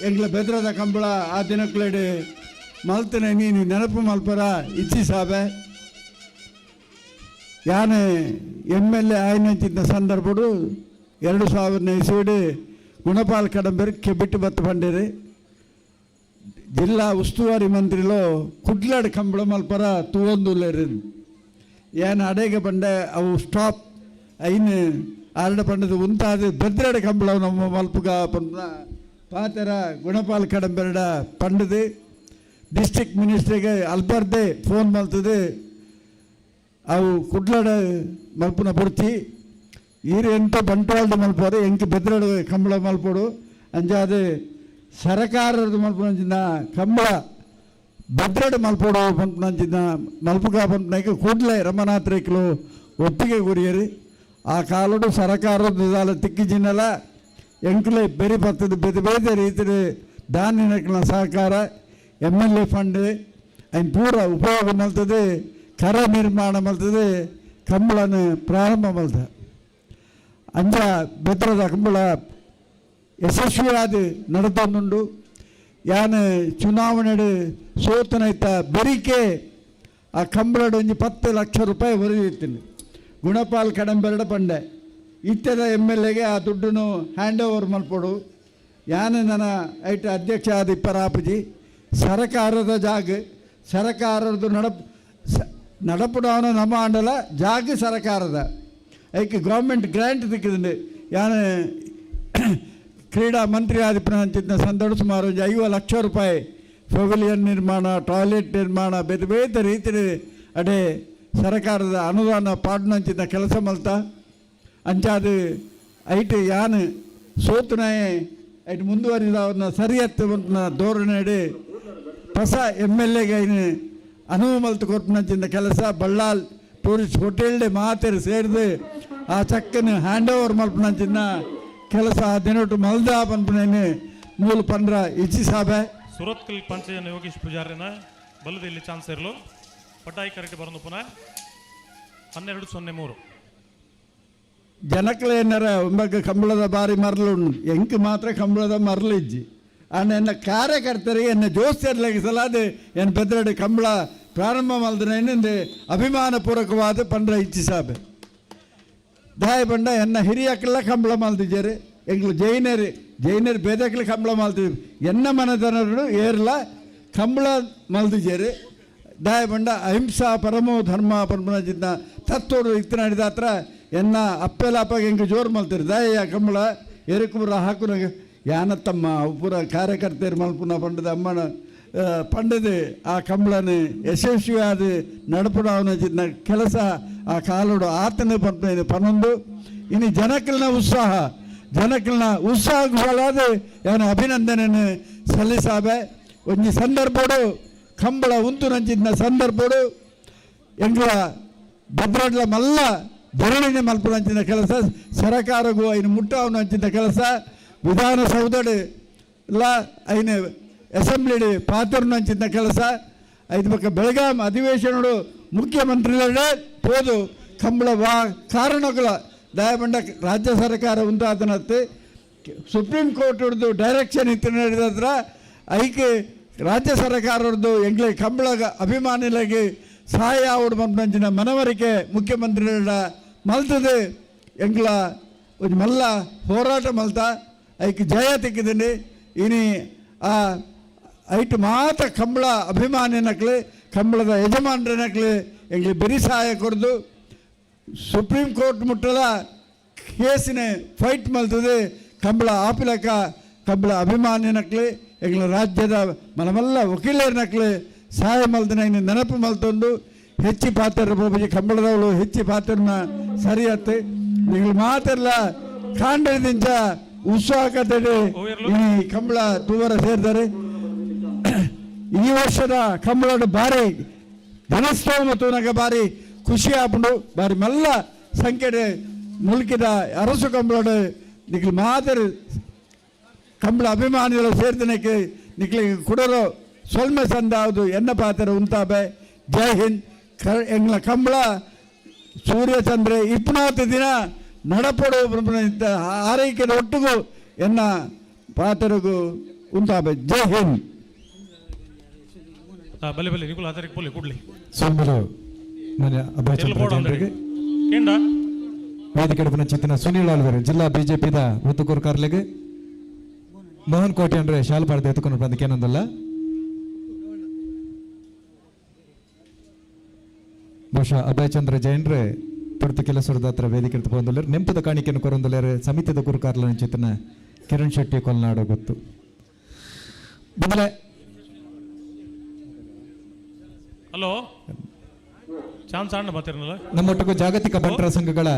ಎಂಗ್ಲ ಬೆದ್ರದ ಕಂಬಳ ಆ ದಿನಕ್ಲೆಡ್ ಮಲ್ತನೆ ನೀನು ನೆನಪು ಮಲ್ಪರ ಇಚ್ಛಿ ಸಾಬೆ. ಯಾನೆ ಎಮ್ ಎಲ್ ಎ ಆಯ್ನಂಚಿನ ಸಂದರ್ಭಡು 2000ನೇ ಇಸ್ವಿಡ್ ಗುಣಪಾಲ್ ಕಡಂಬೆರೆ ಕೆಬಿಟ್ಟು ಬತ್ತ ಪಂಡೇರಿ ಜಿಲ್ಲಾ ಉಸ್ತುವಾರಿ ಮಂತ್ರಿಲು ಕುಡ್ಲಾಡ್ ಕಂಬಳ ಮಲ್ಪರ ತೂವೊಂದುಲ್ಲೆರ್. ಏನ್ ಅಡೆಗೆ ಪಂಡೆ ಅವು ಸ್ಟಾಪ್ ಐನ್ ಆರಡ ಪಂಡದ ಉಂತಾದ ಬೆದ್ರಡ ಕಂಬಳ ನಮ್ಮ ಮಲ್ಪುಗ ಪಂಡ ಪಾತೆರ ಗುಣಪಾಲ್ ಕಡಂಬೆರಡ ಪಂಡದು ಡಿಸ್ಟ್ರಿಕ್ಟ್ ಮಿನಿಸ್ಟ್ರಿಗೆ ಅಲ್ಪರ್ದೆ ಫೋನ್ ಮಲ್ತದೆ ಅವು ಕುಡ್ಲಾಡ ಮಲ್ಪುನ ಬುಡ್ಚಿ ಈರು ಎಂತ ಬಂಟ್ವಾಳದ ಮಲ್ಪೋರು ಎಂಕ್ ಬೆದ್ರಡ ಕಂಬಳ ಮಲ್ಪೊಡು ಅಂಚಾದ್ ಸರಕಾರದ ಮಲ್ಪುನಂಚಿನ ಕಂಬಳ ಭದ್ರಡ್ ಮಲ್ಪೋಡು ಪನ್ಪುನಂಚಿನ ಮಲ್ಪುಗ ಪನ್ಪುನೈಕ್ ಕೂಡಲೇ ರಮನಾಥ್ ರೈಕ್ಲು ಒಪ್ಪಿಗೆ ಗುರಿಯರು. ಆ ಕಾಲಡು ಸರಕಾರದ ತಿಕ್ಕಿಜಿನಲ ಎಂಕುಲೆ ಬೆರಿ ಪತ್ತದ ಬೇತೆ ಬೇತೆ ರೀತಿಯ ಧಾನ್ಯನಕ್ಲ ಸಹಕಾರ ಎಮ್ ಎಲ್ ಎ ಫಂಡ್ ಐನ್ ಪೂರ ಉಪಯೋಗ ಮಲ್ತದೆ, ಕರ ನಿರ್ಮಾಣ ಮಲ್ತದೆ, ಕಂಬಳನ ಪ್ರಾರಂಭ ಮಲ್ತ. ಅಂಚ ಬೆತ್ರದ ಕಂಬಳ ಯಶಸ್ವಿಯಾದ ನಡತೊಂದುಂಡು. ಯಾನ್ ಚುನಾವಣೆಡು ಸೋತನೈತ ಬೆರಿಕೆ ಆ ಕಂಬಳಡು ಒಂಜಿ 10 ಲಕ್ಷ ರೂಪಾಯಿ ಒರಿದಿತ್ತೀನಿ. ಗುಣಪಾಲ್ ಕಡಂಬೆರಡ ಪಂಡೆ ಇತ್ತೆದ ಎಮ್ ಎಲ್ ಎಗೆ ಆ ದುಡ್ಡನ್ನು ಹ್ಯಾಂಡ್ ಓವರ್ ಮಲ್ಪೊಡು. ಯಾನ್ ನನ್ನ ಐಟ ಅಧ್ಯಕ್ಷ ಆದ ಇಪ್ಪರಾಪುಜಿ ಸರಕಾರದ ಜಾಗ ಸರಕಾರದ ನಡಪುಡವನ ನಮ್ಮ ಆಂಡಲ ಜಾಗ ಸರಕಾರದ ಐಕ್ ಗೌರ್ಮೆಂಟ್ ಗ್ರ್ಯಾಂಟ್ ತಿಕ್ಕಿದಂಡು. ಯಾನ್ ಕ್ರೀಡಾ ಮಂತ್ರಿ ಆದಿಪ್ಪನ ಸಂದರ್ಭ ಸುಮಾರು ಒಂಜಿ 50 ಲಕ್ಷ ರೂಪಾಯಿ ಪೆವಿಲಿಯನ್ ನಿರ್ಮಾಣ, ಟಾಯ್ಲೆಟ್ ನಿರ್ಮಾಣ, ಬೇತೆ ಬೇತೆ ರೀತಿ ಅಡೆ ಸರಕಾರದ ಅನುದಾನ ಪಾಡ್ನಂಚಿನ ಕೆಲಸ ಮಲ್ತ. ಅಂಚಾದ ಐಟ್ ಯಾನ್ ಸೋತುನಾಯೆ ಐಟ್ ಮುಂದುವರಿದವನ್ನ ಸರಿಯತ್ತು ಧೋರಣೆ ಹೊಸ ಎಮ್ ಎಲ್ ಎಗೆ ಐನು ಅನುವು ಮಲ್ತು ಕೊರ್ಪುನಂಚಿನ ಕೆಲಸ ಬಳ್ಳಾಲ್ ಟೂರಿಸ್ಟ್ ಹೋಟೆಲ್ಡೆ ಮಾತೆರ್ ಸೇರ್ದು ಆ ಚಕ್ಕನ್ ಹ್ಯಾಂಡ್ ಓವರ್ ಮಲ್ಪುನಂಚಿನ ಕೆಲಸ ಆ ದಿನೊಟ್ಟು ಮಲ್ದ ಪನ್ಪುನೇನು ಮೂಲು ಪಂದ್ರ ಇಚ್ಚಿ ಸಾಬೆ. ಸುರತ್ಕಲ್ ಪಂಚಜನ ಯೋಗೇಶ್ ಪೂಜಾರಿನ ಬಲದಲ್ಲಿ ಚಾನ್ಸ್ ಇರಲು ಪಟಾಯಿ ಕರೆಕ್ಟ್ ಬರನು ಪುನಃ 12-03. ಜನಕ್ಲೆ ಏನಾರ ಒಂಬಕ್ಕ ಕಂಬಳದ ಬಾರಿ ಮರಲು ಉಂಡು, ಎಂಕ್ ಮಾತ್ರ ಕಂಬಳದ ಮರಲು ಇಜ್ಜಿ. ಆಂಡ ಎನ್ನ ಕಾರ್ಯಕರ್ತರಿಗೆ ಎನ್ನ ಜೋಸ್ತಿರ್ಲಿಕ್ಕೆ ಸಲಾದ ಎನ್ ಬೆದ್ರಡು ಕಂಬಳ ಪ್ರಾರಂಭ ಮಲ್ದನೇನೆಂದು ಅಭಿಮಾನಪೂರ್ವಕವಾದ ಪಂದ್ರ ಇಚ್ಚಿ ಸಾಬೆ. ದಾಯ ಪಂಡ ಎನ್ನ ಹಿರಿಯಕ್ಕೆಲ್ಲ ಕಂಬಳ ಮಲ್ತಿದ್ದಾರೆ, ಎಂಗ್ಲು ಜೈನರು ಜೈನರು ಬೇದಕ್ಲೆ ಕಂಬಳ ಮಲ್ತಿದ್ರು, ಎನ್ನ ಮನದನರು ಏರ್ಲ ಕಂಬಳ ಮಲ್ತಿದ್ದಾರೆ. ದಾಯ ಪಂಡ ಅಹಿಂಸಾ ಪರಮೋ ಧರ್ಮ ಪರಮನ ತತ್ವಡು ಇತ್ತನಾಡಿದ ಹತ್ರ ಎನ್ನ ಅಪ್ಪೆಲ ಅಪ್ಪಗೆ ಎಂಕ್ ಜೋರು ಮಲ್ತಿರು. ದಾಯ ಕಂಬಳ ಎರುಕುಬುರ ಹಾಕುನ ಯಾನತ್ತಮ್ಮ ಅವು ಪೂರ ಕಾರ್ಯಕರ್ತರು ಮಲ್ಪುನ ಪಂಡದ ಅಮ್ಮನ ಪಂಡದು ಆ ಕಂಬಳನ ಯಶಸ್ವಿಯಾದ ನಡಪುಡವನ ಕೆಲಸ ಆ ಕಾಲೋಡು ಆತನ ಪನ್ಪುನ ಪನ್ನೊಂದು. ಇನ್ನು ಜನಕಲ್ನ ಉತ್ಸಾಹ ಜನಕಲ್ನ ಉತ್ಸಾಹ ಯಾನ ಅಭಿನಂದನೆಯನ್ನು ಸಲ್ಲಿಸಾಬೆ. ಒಂಜಿ ಸಂದರ್ಭಡು ಕಂಬಳ ಉಂತು ನಂಚಿನ ಸಂದರ್ಭಡು ಎಂಗ್ಲ ಭದ್ರಡ್ಲ ಮಲ್ಲ ಧರಣಿನೆ ಮಲ್ಪುನಂಚಿನ ಕೆಲಸ ಸರಕಾರಗೂ ಐನು ಮುಟ್ಟಾವನಂಚಿನ ಕೆಲಸ ವಿಧಾನಸೌಧಡು ಇಲ್ಲ ಐನು ಅಸೆಂಬ್ಲಿಡು ಪಾತ್ರನಂಚಿನ ಕೆಲಸ ಐದು ಪಕ್ಕ ಬೆಳಗಾಂ ಅಧಿವೇಶನಡು ಮುಖ್ಯಮಂತ್ರಿಗಳೇ ಪೋದು ಕಂಬಳ ವಾ ಕಾರಣಗಳ ದಯಬಂಡ ರಾಜ್ಯ ಸರ್ಕಾರ ಉಂಟಾದನತ್ತೆ ಸುಪ್ರೀಂ ಕೋರ್ಟ್ ಹಿಡಿದು ಡೈರೆಕ್ಷನ್ ಇತ್ತು ನಡೆದತ್ರ ಐಕೆ ರಾಜ್ಯ ಸರ್ಕಾರದ್ದು ಎಂಗ್ಲೆ ಕಂಬಳ ಅಭಿಮಾನಿಗಳಿಗೆ ಸಹಾಯ ಆವಡು ಪನ್ಪಂಚಿನ ಮನವರಿಕೆ ಮುಖ್ಯಮಂತ್ರಿಗಳ ಮಲ್ತದೆ. ಎಂಗ್ಲ ಒಂಜಿ ಮಲ್ಲ ಹೋರಾಟ ಮಲ್ತ ಐಕ್ ಜಯ ತಿಕ್ಕಿದ್ದೀನಿ. ಇನಿ ಆ ಐಟ್ ಮಾತ ಕಂಬಳ ಅಭಿಮಾನಿನಕ್ಲೆ ಕಂಬಳದ ಯಜಮಾನರನಕ್ಲೆ ಎಂಗ್ಲಿ ಬೆರಿ ಸಹಾಯ ಕೊರ್ದು ಸುಪ್ರೀಂ ಕೋರ್ಟ್ ಮುಟ್ಟಲ ಕೇಸಿನ ಫೈಟ್ ಮಲ್ತದೆ ಕಂಬಳ ಆಪಿಲಕ ಕಂಬಳ ಅಭಿಮಾನಿನಕ್ಲೆ ಎಂಗ್ಲ ರಾಜ್ಯದ ಮನಮಲ್ಲ ವಕೀಲರನಕ್ಲೆ ಸಹಾಯ ಮಲ್ದನ ಇನ್ನು ನೆನಪು ಮಲ್ತೊಂದು ಹೆಚ್ಚಿ ಪಾತ್ರ ಬಾಬುಜಿ ಕಂಬಳದವಳು ಹೆಚ್ಚಿ ಪಾತ್ರನ ಸರಿಯತ್ತೆ. ನೀವು ಮಾತೆಲ್ಲ ಕಾಂಡದಿಂಚ ಉತ್ಸಾಹಕತೆ ಈ ಕಂಬಳ ತೂವರ ಸೇರ್ತಾರೆ. ಈ ವರ್ಷದ ಕಂಬಳಡು ಬಾರಿ ಧನಸ್ತೋಮ ತೂನಗ ಬಾರಿ ಖುಷಿ ಆಪುಂಡು. ಬಾರಿ ಮಲ್ಲ ಸಂಖ್ಯೆ ಮುಲ್ಕಿದ ಅರಸು ಕಂಬಳಡು ನಿಕ್ಲು ಮಾತರು ಕಂಬಳ ಅಭಿಮಾನಿಗಳು ಸೇರ್ದನಕ್ಕೆ ನಿಕ್ಲಿಗೆ ಕುಡರೋ ಸೊಲ್ಮೆ ಸಂದಾವುದು ಎನ್ನ ಪಾತ್ರ ಉಂತಾಬೆ. ಜೈ ಹಿಂದ್. ಎಂಗ್ಲ ಕಂಬಳ ಸೂರ್ಯಚಂದ್ರೆ ಇಪ್ಪನಾತ್ ದಿನ ನಡಪಡು ಆರೈಕೆದ ಒಟ್ಟಿಗೂ ಎನ್ನ ಪಾತ್ರಗೂ ಉಂತಾಬೆ. ಜೈ ಹಿಂದ್. ಬಲೆ ಬಲೆ ನಿಕುಲು ಆತರಿಗೆ ಪೋಲಿ ಕೂಡ್ಲಿ ಸೋಮರು ಮನೆ ಅಭಯಚಂದ್ರ ಜನರಿಗೆ ಕೇಂದ್ರ ವೇದಿಕೆ ಚಿತ್ತಿನ ಸುನೀಲ್ ಆಲ್ವೆರ್ ಜಿಲ್ಲಾ ಬಿಜೆಪಿದ ಒತ್ತುಕೂರು ಕಾರ್ಲೆಗ್ ಮೋಹನ್ ಕೋಟೆ ಅಂದ್ರೆ ಶಾಲ್ಪಾಡ್ದ ಎತ್ತುಕೊಂಡು ಬಂದ ಕೇನಂದಲ್ಲ. ಬಹುಶಃ ಅಭಯಚಂದ್ರ ಜೈನ್ರೆ ತುರ್ತು ಕೆಲಸದ ಹತ್ರ ವೇದಿಕೆ ಬಂದಲ್ಲೇರು ನೆಂಪದ ಕಾಣಿಕೆಯನ್ನು ಕೊರೊಂದುಲ್ಲೇರು ಸಮಿತಿದ ಗುರುಕಾರ್ಲ ಚಿತ್ತನ ಕಿರಣ್ ಶೆಟ್ಟಿ ಕೊಲ್ನಾಡು ಗೊತ್ತು. ಬದಲೆ ಹಲೋ ಚಾನ್ಸ್ ಆಂಡ ಮಾತಿರನಲ್ಲ. ನಮ್ಮೊಟ್ಟಿಗೂ ಜಾಗತಿಕ ಬಂಟರ ಸಂಘಗಳ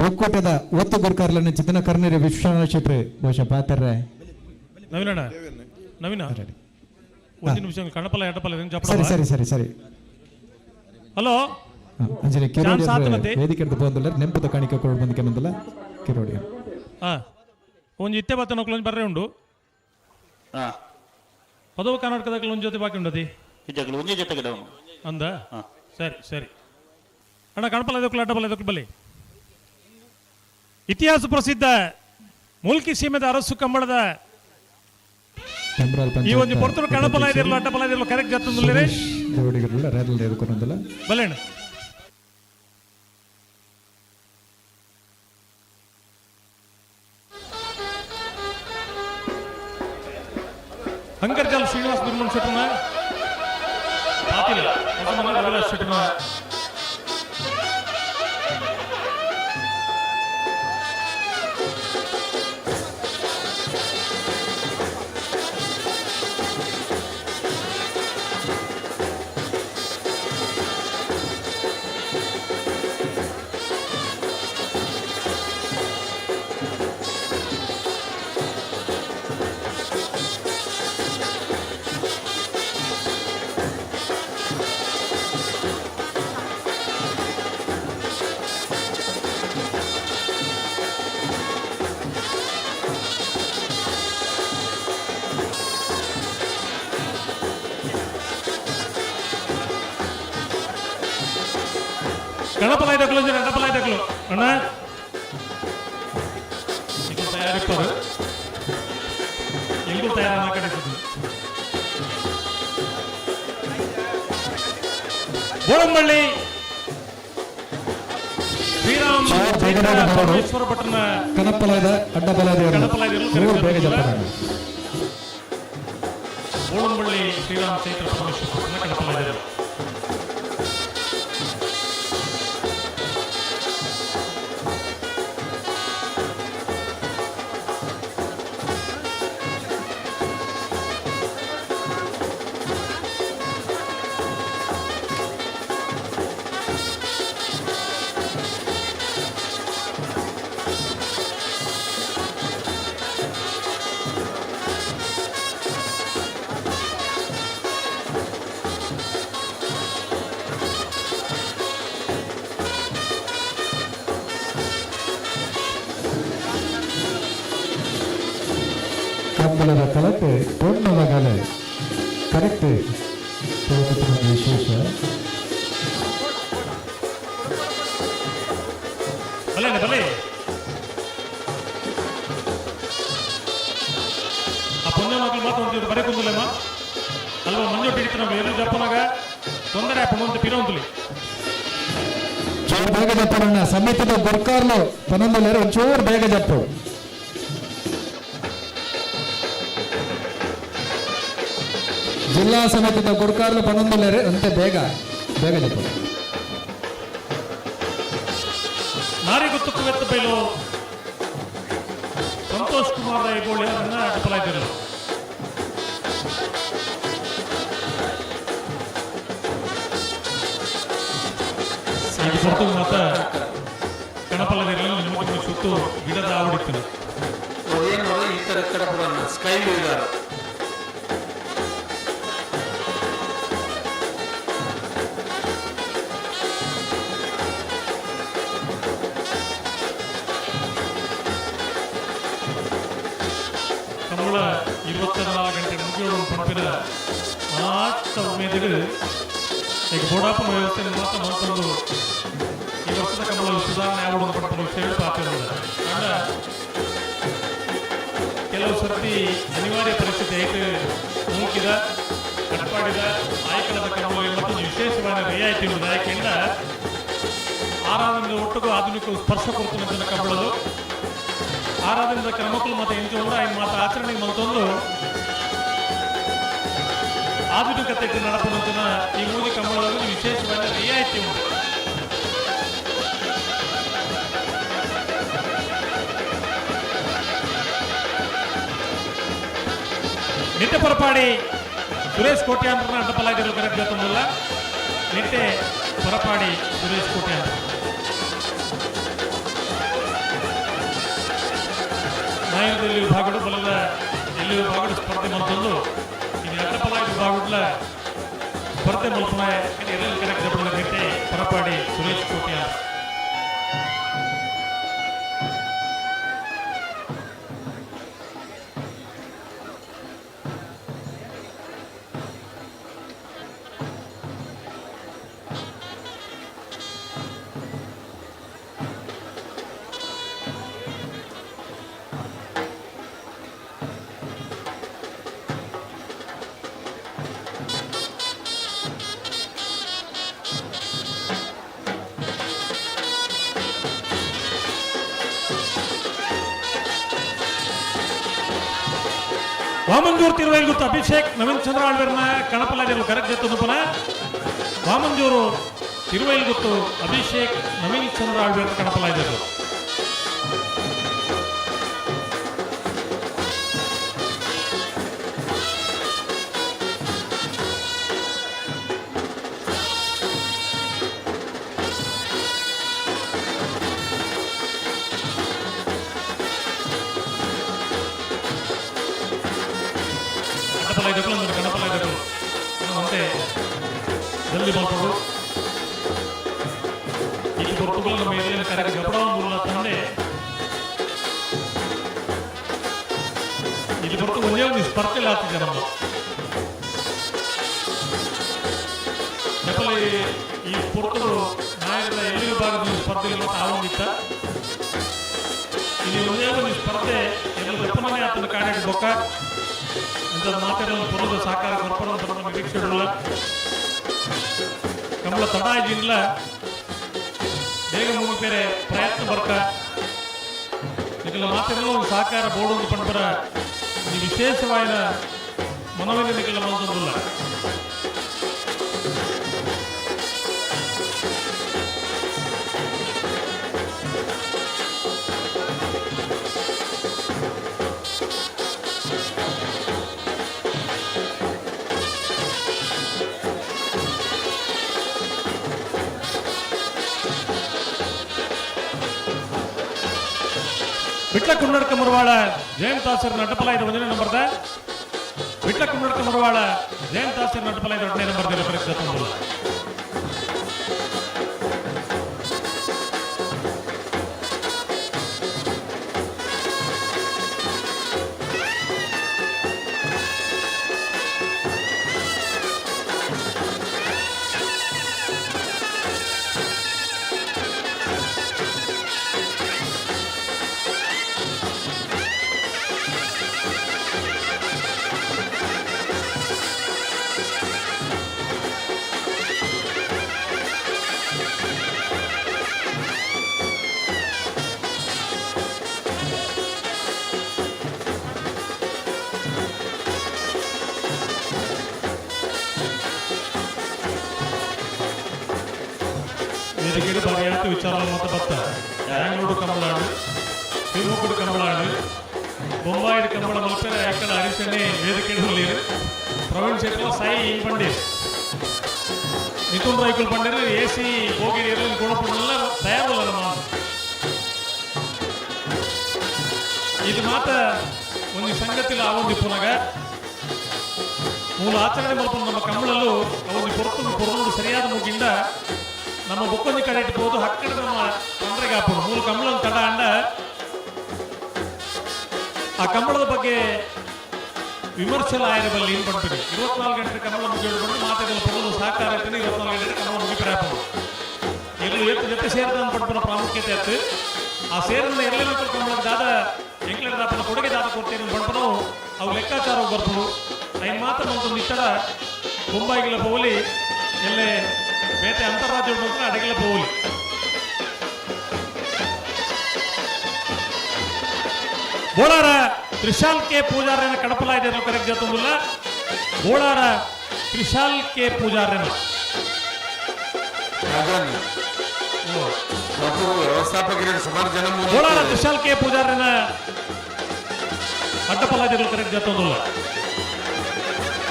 ಒಕ್ಕೂಟದ ಒತ್ತು ಗುರುಕಾರ್ಲನ ಚಿತ್ತನ ಕರ್ನೀರಿ ವಿಶ್ವನಾಥ ಶೆಟ್ಟಿ ಬಹುಶಃ ಪಾತ್ರರೆ. ನವೀನಣ್ಣ ನವೀನ ಒಂದು ನಿಮಿಷ ಕಣಪಲ ಎಡಪಲ. ಸರಿ ಸರಿ ಸರಿ ಸರಿ. ಹಲೋ. ಅಂಚನೆ ಚಾನ್ಸ್ ಆತನತೆ. ವೇದಿಕೆ ಪೋಂದುಲ್ಲ, ನೆಂಪುದ ಕಾಣಿಕೆ ಕೊಡು ಬಂದು ಕೆನಂದಲ್ಲ ಕಿರೋಡಿ. ಹಾ, ಒಂಜಿ ಇತ್ತೆ ಬತ್ತನ ಒಂಜಿ ಬರ್ರೆ ಉಂಡು. ಪದವು ಕರ್ನಾಟಕದ ಒಂಜಿ ಜೊತೆ ಬಾಕಿ ಉಂಡತಿ. ಇಜ್ಜಾಗಲು ಒಂಜಿ ಜೊತೆ ಗಿಡ. ಅಂದ ಸರಿ ಸರಿ ಅಣ್ಣ. ಕಣಪಲ ಎದಕ್ಕಲು ಅಡ್ಡಪಲ ಎದಕ್ಕಲು ಬಲ್ಲಿ. ಇತಿಹಾಸ ಪ್ರಸಿದ್ಧ ಮೂಲ್ಕಿ ಸೀಮೆದ ಅರಸು ಕಂಬಳದ ಈ ಒಂದು ಪೊರ್ತುಡು ಕಣಪಲ ಇದಿರಲು ಅಡ್ಡಪಲ ಇದಿರಲು ಕರೆಕ್ಟ್ ಜತ್ತಂದುಲ್ಲೇರೆ. ದೇವಡಿಗರಲ್ಲ ರೇರಲ್ ಎದುಕೊಂಡಲ್ಲ. ಬಲ್ಲೇಣ. ಹಂಕರ್ಜಾಲ್ ಶ್ರೀನಿವಾಸ ಬಿರ್ಮನ್ ಶೆಟ್ಟನ ಪಾಟೀಲ್ ಹೊಸಮನ ರವಿರಾಜ್ ಶೆಟ್ಟನ. ಗಣಪಲಾಯ್ದಕ್ಲು ಗಣಪಲಾಯ್ದಕ್ಲು ಅಣ್ಣ ಈಗ ತಯಾರಿಪ್ಪರು ಎಲ್ಗೂ ತಯಾರ ಕಡೆ. ಬೋಳಂಬಳ್ಳಿ ಶ್ರೀರಾಮ್ ಪರಮೇಶ್ವರ ಭಟ್ರನ ಕನಪ್ಪಲಾದ ಅಡ್ಡಪಲಾದ ಮೂರು ಬೇಗ ಜಪ್ಪನ. ಬೋಳಂಬಳ್ಳಿ ಶ್ರೀರಾಮ್ ಚೈತ್ರ ಪರಮೇಶ್ವರ ಭಟ್ರನ ಕಣಪಲಾಯ್ದರು. ಕಂಬಳದ ಕಲತೆ ಪೊಣ್ಣದ ಕಲೆ ಕರೆಕ್ಟ್ ವಿಶೇಷ. ಬಲೆ ಬಲೆ. ಆ ಪೊಣ್ಣ ಮಕ್ಕಳು ಮಾತ್ರ ಒಂದು ಬರೆ ಕುಂದಲೇಮ ಅಲ್ವಾ ಮಂಜು ಹಿಡಿತು ನಾವು ಎದುರು ಜಪ್ಪನಾಗ ತೊಂದರೆ ಆಪುಂಡು ಅಂತ ಪಿರ. ಚೂರು ಬೇಗ ಜಪ್ಪಣ್ಣ, ಸಮಿತಿದ ಗುರ್ಕಾರ್ಲು ಪನೊಂದು ಒಂಚೂರು ಬೇಗ ಜಪ್ಪು. ಜಿಲ್ಲಾ ಸಮಿತಿದ ಗುರ್ಕಾರ್ಲು ಪನೊಂದು ಅಂತೆ ಬೇಗ ಬೇಗ ಜಪ್ಪು. ನಾರಿಗುತ್ತು ಕುವೆತ್ತ ಬೈಲು ಸಂತೋಷ್ ಕುಮಾರ್ ರೈಗೋಳಿ ಅದನ್ನ ಅಡ್ಡಪಲಾಯ್ತಿರಲು. ಇದು ಹೊರತು ಮಾತ ಕಣಪಲ್ಲದಿರಲು ನಿಮಗೆ ಸುತ್ತು ಗಿಡದ ಆವಡಿತ್ತು. ಈ ತರ ಕಡಪಡನ್ನ ಸ್ಕೈ ಇದ್ದಾರೆ. ಕಂಬಳ 24 ಗಂಟೆ ಮುಗಿಯೋಡು ಪಂಪಿನ ಮಾತ್ರ ಉಮೇದಿಡು ಈಗ ಬೋಡಾಪನ ವ್ಯವಸ್ಥೆ ಮಾತ್ರ ಮತ್ತೊಂದು ಈ ವರ್ಷದ ಕಂಬಳ ಸುಧಾರಣೆ ಆವಡು ಪಡ್ಕೊಂಡು ವಿಷಯಗಳು ಪಾತ್ರ. ಅಂಡ ಕೆಲವು ಸರ್ತಿ ಅನಿವಾರ್ಯ ಪರಿಸ್ಥಿತಿ ಐತೆ ಮೂಕಿದ ಕಟ್ಪಾಡಿದ ಆಯ್ಕಳದ ಕಂಬಳ ಮತ್ತು ವಿಶೇಷವಾದ ರಿಯಾಯಿತಿ ಉಂಟು. ಯಾಕೆಂದ ಆರಾಧನೆ ಒಟ್ಟಿಗೂ ಆಧುನಿಕ ಸ್ಪರ್ಶ ಕೊಡ್ತು ಕಂಬಳದು ಆರಾಧನೆದ ಕ್ರಮಕ್ಕಳು ಮತ್ತೆ ಇಂಚು ಉಂಡ ಐನ್ ಮಾತ ಆಚರಣೆಗೆ ಮಲ್ತೊಂದು ಆಧುನಿಕತೆ ನಡಪುನಂಚಿನ ಈ ಮೂಜಿ ಕಂಬಳದ ವಿಶೇಷವಾದ ರಿಯಾಯಿತಿ ಉಂಟು. ನಿಟ್ಟೆ ಪೊರಪಾಡಿ ಸುರೇಶ್ ಕೋಟ್ಯಾಂಡ್ರನ್ನ ಅಡ್ಡಪಲಾಯ್ದಿರೋ ಕರೆಕ್ಟ್ ಗೊತ್ತೊಂದಿಲ್ಲ. ನಿಟ್ಟೆ ಪೊರಪಾಡಿ ಸುರೇಶ್ ಕೋಟ್ಯಾಂಡ್ರ ನಾಯಕದಲ್ಲಿ ವಿಭಾಗಗಳು ಬಲದ ಎಲ್ಲಿ ವಿಭಾಗಗಳು ಸ್ಪರ್ಧೆ ಮಲ್ತೊಂದು ಇದು. ಅಡ್ಡಪಲಾಯ ವಿಭಾಗಡ್ಲ ಸ್ಪರ್ಧೆ ಮಲ್ಪುನ ಎರ್ಲೆನ್ ಕರೆಕ್ ಜಪುನ ನೆಟ್ಟೆ ಪರಪಾಡಿ ಸುರೇಶ್ ಕೋಟ್ಯಾನ್. ವಾಮಂಜೂರು ತಿರುವೈಲ್ಗುತ್ತು ಅಭಿಷೇಕ್ ನವೀನ್ ಚಂದ್ರ ಆಳ್ವೇರ್ನ ಕಣಪಲಾಜರು ಕರೆಕ್ಟ್ ಜೊತೆ ವಾಮಂಜೂರು ತಿರುವೈಲ್ಗುತ್ತು ಅಭಿಷೇಕ್ ನವೀನ್ ಚಂದ್ರ ಆಳ್ವೇರ್ ಕಣಪಲಾಜರು. ಅಂತೆ ಜಲ್ದಿ ಮಲ್ಪಡು ಈ ಪೊರ್ತುಗಳು ನಮ್ಮ ಎದುರಿನ ಕರೆಗೆ ಜಪಡವನ್ನು ತಂದೆ ಇಲ್ಲಿ ಪೊರ್ತು ಒಂದೇ ಒಂದು ಸ್ಪರ್ಧೆ ಆಗ್ತಿದೆ ನಮ್ಮ ಜಪಲಿ. ಈ ಪೊರ್ತುಗಳು ನಾಯಕರ ಎಲ್ಲಿ ವಿಭಾಗದ ಸ್ಪರ್ಧೆಗಳು ಆವಂದಿತ್ತ. ಇಲ್ಲಿ ಒಂದೇ ಒಂದು ಸ್ಪರ್ಧೆ ಎಲ್ಲ ಜಪನೇ ಆತನ ಕಾಣಿಕೆ ಬೊಕ್ಕ ಅಂತ ಮಾತೆಲ್ಲ ಪೊರದ ಸಹಕಾರ ಕೊರ್ಪರ ಅಂತ ನಿರೀಕ್ಷೆಡುಲ್ಲ. ಕಂಬಳ ತಡ ಇದ್ದಿಲ್ಲ, ಬೇಗ ಮುಗಿಪೇರೆ ಪ್ರಯತ್ನ ಬರ್ಕ ನಿಗಲ ಮಾತೆಲ್ಲ ಒಂದು ಸಹಕಾರ ಬೋರ್ಡ್ ಒಂದು ಪಂಪರ ಈ ವಿಶೇಷವಾದ ಮನವಿನ ನಿಗಲ ಮಂದೊಂದುಲ್ಲ. ವಿಟ್ಲ ಕುನ್ನಡ್ಕ ಮುರವಾಳ ಜಯಂತ್ ಆಸರ್ ನಟಪಲ ಇದು ಒಂದನೇ ನಂಬರ್ದ. ವಿಟ್ಲ ಕುನ್ನಡ್ಕ ಮುರವಾಳ ಜಯಂತ್ ಆಸರ್ ನಟಪಲ ಇದು ಎರಡನೇ ನಂಬರ್ ಪರೀಕ್ಷೆ ತಂಬುಲ್ಲ. ವೇದಿಕೆಗೆ ಬಾರಿಯಾತು ವಿಚಾರ ಮತ್ತು ಬತ್ತ ಬ್ಯಾಂಗ್ಳೂರು ಕಂಬಳಾಡು, ಶಿವಮೊಗ್ಗದ ಕಂಬಳಾಡು, ಬೊಂಬಾಯಿದ ಕಂಬಳ ಮಲ್ಪೆರೆ ಯಾಕಡೆ ಹರೀಶಣ್ಣೆ ವೇದಿಕೆ ಹುಲ್ಲೀರು. ಪ್ರವೀಣ್ ಶೆಟ್ಟಿ ಸಾಯಿ ಪಂಡೀರ್ ಮಿಥುನ್ ರೈಕುಲ್ ಪಂಡೀರ್ ಎ ಸಿ ಹೋಗಿ ಕೊಡಪುಲ್ಲ ತಯಾರಲ್ಲ ನಮ್ಮ. ಇದು ಮಾತ ಒಂದು ಸಂಗತಿಲ ಆವೊಂದು ಪುನಗ ಮೂಲ ಆಚರಣೆ ಮಲ್ಪುನ ನಮ್ಮ ಕಂಬಳಲ್ಲೂ ಅವೊಂದು ಪೊರ್ತುಂದು ಪೊರ್ಲು ಸರಿಯಾದ ಮುಗಿಂದ ನಮ್ಮ ಬೊಕ್ಕೊಂದು ಕಡೆ ಇಟ್ಬೋದು ಹಕ್ಕಡ ನಮ್ಮ ತೊಂದರೆಗೆ ಹಾಪುಡು. ಮೂಲ ಕಂಬಳದ ತಡ ಅಂಡ ಆ ಕಂಬಳದ ಬಗ್ಗೆ ವಿಮರ್ಶೆ ಆಯಿರಬಲ್ಲಿ ಏನ್ ಪಡ್ತೀರಿ. 24 ಗಂಟೆ ಕಂಬಳ ಮುಗಿಯೋದು ಮಾತಾಡಲು ಪೊರ್ಲು ಸಹಕಾರ ಆಯ್ತಾನೆ. 24 ಗಂಟೆ ಕಂಬಳ ಮುಗಿಪರೆ ಹಾಪುಡು. ಎಲ್ಲರೂ ಏತ್ ಜೊತೆ ಸೇರಿದ ಪಡ್ಪುನ ಪ್ರಾಮುಖ್ಯತೆ ಆಯ್ತು. ಆ ಸೇರನ್ನ ಎಲ್ಲೆಲ್ಲ ಕಂಬಳದ ದಾದ ಎಂಕ್ಲೆಡ್ ದಾಪನ ಕೊಡುಗೆ ದಾದ ಕೊಡ್ತೇನೆ ಪಡ್ಪನು ಅವು ಲೆಕ್ಕಾಚಾರ ಬರ್ಪುಡು. ಐನ್ ಮಾತ್ರ ಒಂದು ಇತ್ತಡ ಬೊಂಬಾಯಿಗೆಲ್ಲ ಪೋಲಿ ಎಲ್ಲೇ ಬೇತೆ ಅಂತಾರಾಜ್ಯ ಬಂದ್ರೆ ಅಡಗೆಲ್ಲ ಪೋಲಿ. ಬೋಳಾರ ತ್ರಿಶಾಲ್ ಕೆ ಪೂಜಾರನ ಕಡಪಲ ಇದೆ ಕರೆಕ್ಟ್ ಜೊತೆಲ್ಲ. ಬೋಳಾರ ತ್ರಿಶಾಲ್ ಕೆ ಪೂಜಾರನ ಸುಮಾರು ಜನ ಬೋಳಾರ ತ್ರಿಶಾಲ್ ಕೆ ಪೂಜಾರನ ಅಡ್ಡಪಲಾದಿಗಳು ಕರೆಕ್ಟ್ ಜೊತೆಲ್ಲ.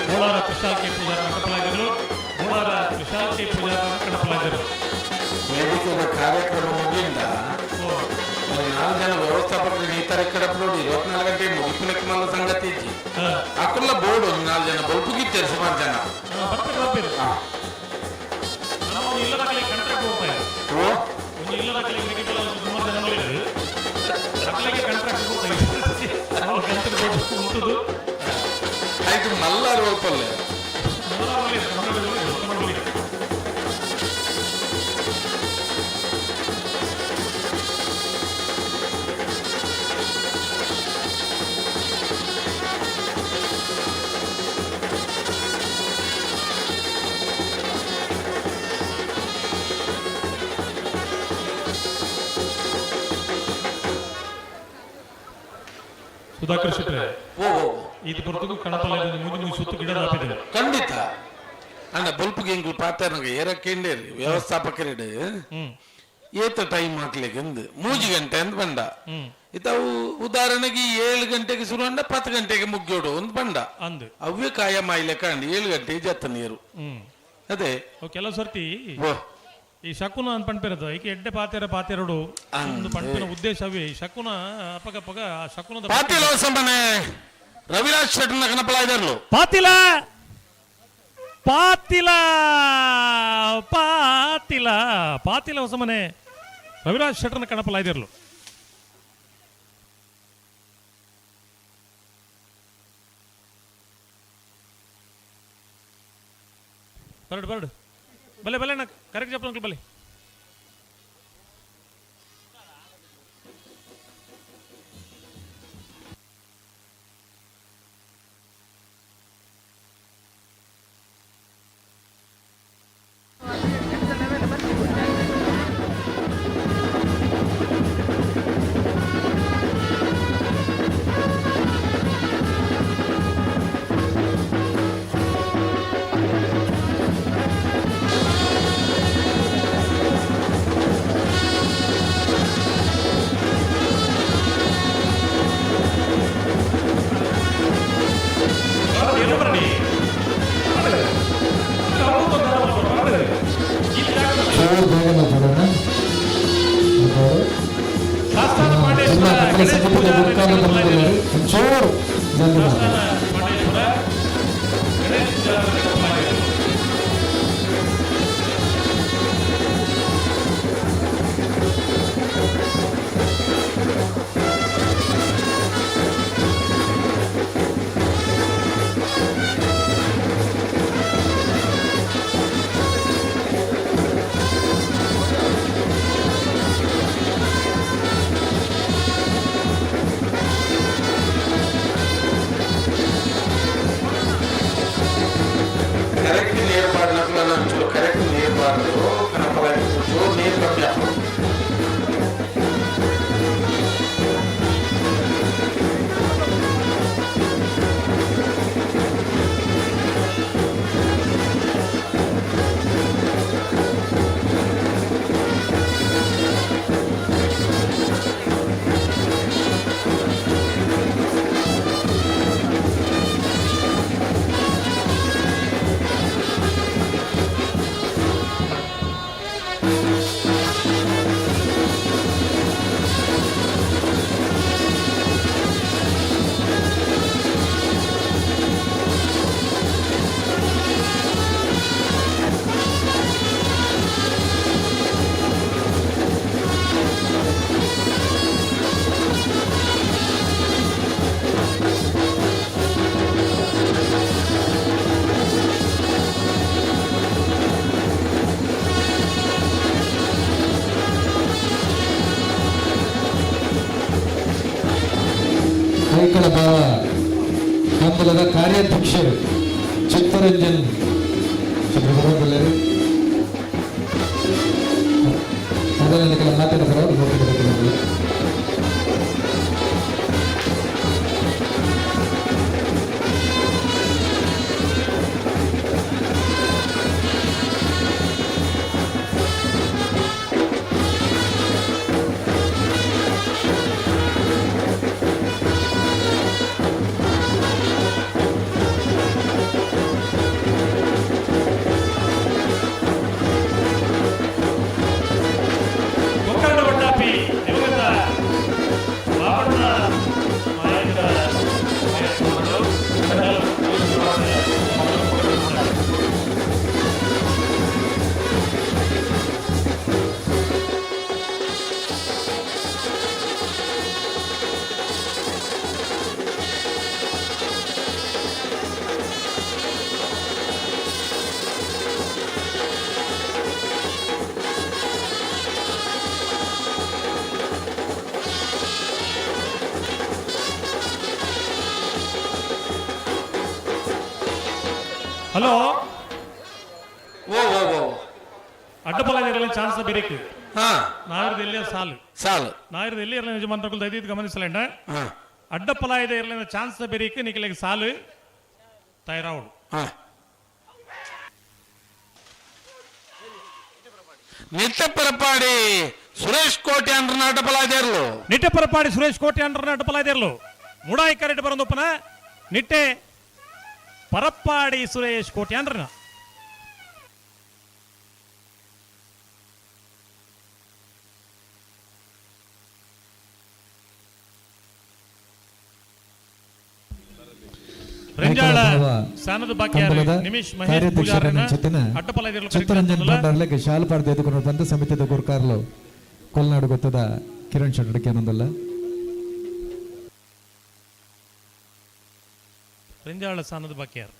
ಬೋಳಾರ ತ್ರಿಶಾಲ್ ಕೆ ಪೂಜಾರನ ಅಡ್ಡಪಲಾದಿಗಳು. ಬೋಳಾರ ತ್ರಿಶಾಲ್ ಕೆ ಪೂಜಾರನ ಕಡಪಲಾದಿಗಳು. ವೇದಿಕೆಯ ಕಾರ್ಯಕ್ರಮ ಮುಗಿಯಿಂದ ನಾಲ್ಕು ಜನ ವ್ಯವಸ್ಥಾಪಕರು ಈ ತರ ಕಡಪ ನೋಡಿ 24 ಗಂಟೆ ಮುಗಿಪಿನಕ್ಕೆ ಮಲ್ಲ ಸಂಗತಿ ಇಜ್ಜಿ. ಅಕುಲ್ಲ ಬೋರ್ಡ್ ಒಂದು ನಾಲ್ಕು ಜನ ಬೊಲ್ಪುಗಿತ್ತಾರೆ ಸುಮಾರು ಜನ. ಬರ್ಪೇರು. ನಮ್ಮ ಒಂದು ಇಲ್ಲದಕಲೆ ಕಾಂಟ್ರಾಕ್ಟ್ ಹೋಗ್ತಾ ಇದೆ. ಒಂದು ಇಲ್ಲದಕಲೆ ಮಿಗಿತಲ ಸುಮಾರು ಜನ ಉಲ್ಲೆರ್. ಅಕ್ಲೆಗೆ ಕಾಂಟ್ರಾಕ್ಟ್ ಹೋಗ್ತಾ ಇದೆ. ಅವ್ರು ಕಂತ್ರಿ ಬೋರ್ಡ್ ಉಂಟುದು. ಆಯ್ತು ಮಲ್ಲಾರು ಒಲ್ಪಲ್ಲೆ. ಸುಧಾಕರ್ ಶೆಟ್ರೆ, ಓ ಓ ಇದು ಬರ್ತಕ್ಕೂ ಕಣಪಲ್ಲ ಮುಂದೆ ಮುಂದೆ ಸುತ್ತು ಗಿಡ ಹಾಪಿದೆ. ಖಂಡಿತ ಅಂಡ ಬೊಲ್ಪುಗೆ ಎಂಕುಲು ಪಾತೆರ್ನಗ ಏರಕ್ಕೇಂಡೇರಿ ವ್ಯವಸ್ಥಾಪಕರಿಡು ಏತ ಟೈಮ್ ಹಾಕ್ಲಿಕ್ಕೆ ಅಂದು 3 ಗಂಟೆ ಅಂತ ಬಂಡ. ಇತವು ಉದಾಹರಣೆಗೆ 7 ಗಂಟೆಗೆ ಶುರು ಅಂಡ 10 ಗಂಟೆಗೆ ಮುಗ್ಯೋಡು ಒಂದು ಬಂಡ. ಅಂದು ಅವೇ ಕಾಯ ಮಾಯಿಲೆ ಕಾಂಡಿ 7 ಗಂಟೆ ಜತ್ತ ನೀರು. ಅದೇ ಅವು ಕೆಲವು ಸರ್ತಿ ಈ ಶಕುನ ಅಂತ ಪಣ್ಪೇರದು ಈಕೆ ಎಡ್ಡೆ ಪಾತೆರ ಪಾತೆರಡು ಒಂದು ಪಣ್ಪಿನ ಉದ್ದೇಶ ಅವೇ ಈ ಶಕುನ ಅಪಗಪಗ ಆ ಶಕುನದ ಪಾತಿಲ ಹೊಸಮನೆ ರವಿರಾಜ್ ಶೆಟ್ಟರ್ನ ಕನಪಲ ಇದ್ದಾರಲು. ಪಾತಿಲ ಪಾತಿಲ ಪಾತಿಲ ಪಾತಿಲ ಹೊಸಮನೆ ರವಿರಾಜ್ ಶೆಟ್ಟರ್ನ ಕಣಪಲ ಇದ್ದಿರ್ಲು. ಬರಡು ಬರಡು ಬಲೆ ಬಲೆ ನಾ ಕರೆಕ್ಟ್ చెప్పండి ಬಲೆ. ಜಿಲ್ಲಾ ಕನ್ನಡ ಸಮಿತಿಯ ಗುರುಕಾಲ ಬಂದಿದ್ದಾರೆ ಒಂಚೂರು ಜಲ್ದಿ ಮಾಡಿ. ಕರೆಕ್ಟ್ ನೀರು ಪಾಡ್ನಕ್ಲ ಒಂಚೂರು ಕರೆಕ್ಟ್ ನೀರು ಪಾಡ್ದು ಕನಪಲ ಒಂಚೂರು ನೀರು ಕಮ್ಮಿ ಆಗ್ತದೆ. ಐಕಳ ಬಾವ ಕಂಬಳದ ಕಾರ್ಯಾಧ್ಯಕ್ಷರು ಚಿತ್ತರಂಜನ್ ಚಂದ್ರಬಾಬುಲ್ಲರು ಮೊದಲನೇ ಕೆಲ ಮಾತನಾಡಿದವರು ನೋಡಿಕೊಳ್ಳಿ. ಗೋಕರ್ಣ ವಡ್ಡಾಪಿ ದಿವಂಗತ ಹಲೋ. ಓ ಓ ಓ ಅಡ್ಡಪಲ ಚಾನ್ಸ್ ಬೇರೆ. ಹಾ. ನಾವಿರದ ಎಲ್ಲಿಯ ಸಾಲು. ಸಾಲು. ನಾವಿರದ ಎಲ್ಲಿ ಇರಲಿ ಯಜಮಾನ್ರಗಳು ದಯವಿಟ್ಟು ಗಮನಿಸಲೇಂಡ. ಅಡ್ಡಪಲಾಯದ ಇರಲಿನ ಚಾನ್ಸ್ ಬೇರಿಕ್ ನಿಕಲಿಗೆ ಸಾಲು ತಯಾರಾವಡು. ನಿಟ್ಟಪರಪಾಡಿ ಸುರೇಶ್ ಕೋಟೆ ಅಂಡ್ರನ ಅಡ್ಡಪಲಾಯದೇರ್ಲು. ನಿಟ್ಟೆಪರಪಾಡಿ ಸುರೇಶ್ ಕೋಟೆ ಅಂಡ್ರನ ಅಡ್ಡಪಲಾಯದೇರ್ಲು. ಮುಡಾಯಿ ಕರೆಟ್ ಬರಂದೊಪ್ಪನ ನಿಟ್ಟೆ ಪರಪ್ಪಾಡಿ ಸುರೇಶ್ ಕೋಟೆ ಅಂಡ್ರನ. ರೆಂಜಾಳ ಸಾನದ ಬಾಕಿಯಾರು ಕಂಬಳದ ನಿಮಿಷ್ ಮಹೇಶ್ ಕಾರ್ಯಾಧ್ಯಕ್ಷರನ್ನ ಪೂಜಾರನ ಚಿತ್ತಿನ ಅಡ್ಡಪಲಾಯದೇರ್ಲು. ಚಿತ್ತರಂಜನ್ ಭಂಡಾರ್ಲೆಗ್ ಶಾಲ್ ಪಾಡ್ದು ಎದುಕೊಂಡು ಬಂದು ಸಮಿತಿದ ಗುರ್ಕಾರ್ಲು ಕೊಲ್ನಾಡು ಗೊತ್ತದ ಕಿರಣ್ ಶೆಟ್ಟಡಿಕೆ ಅನ್ನೊಂದಲ್ಲ. ರೆಂಜಾಳ ಸಾನದ ಬಾಕಿಯಾರು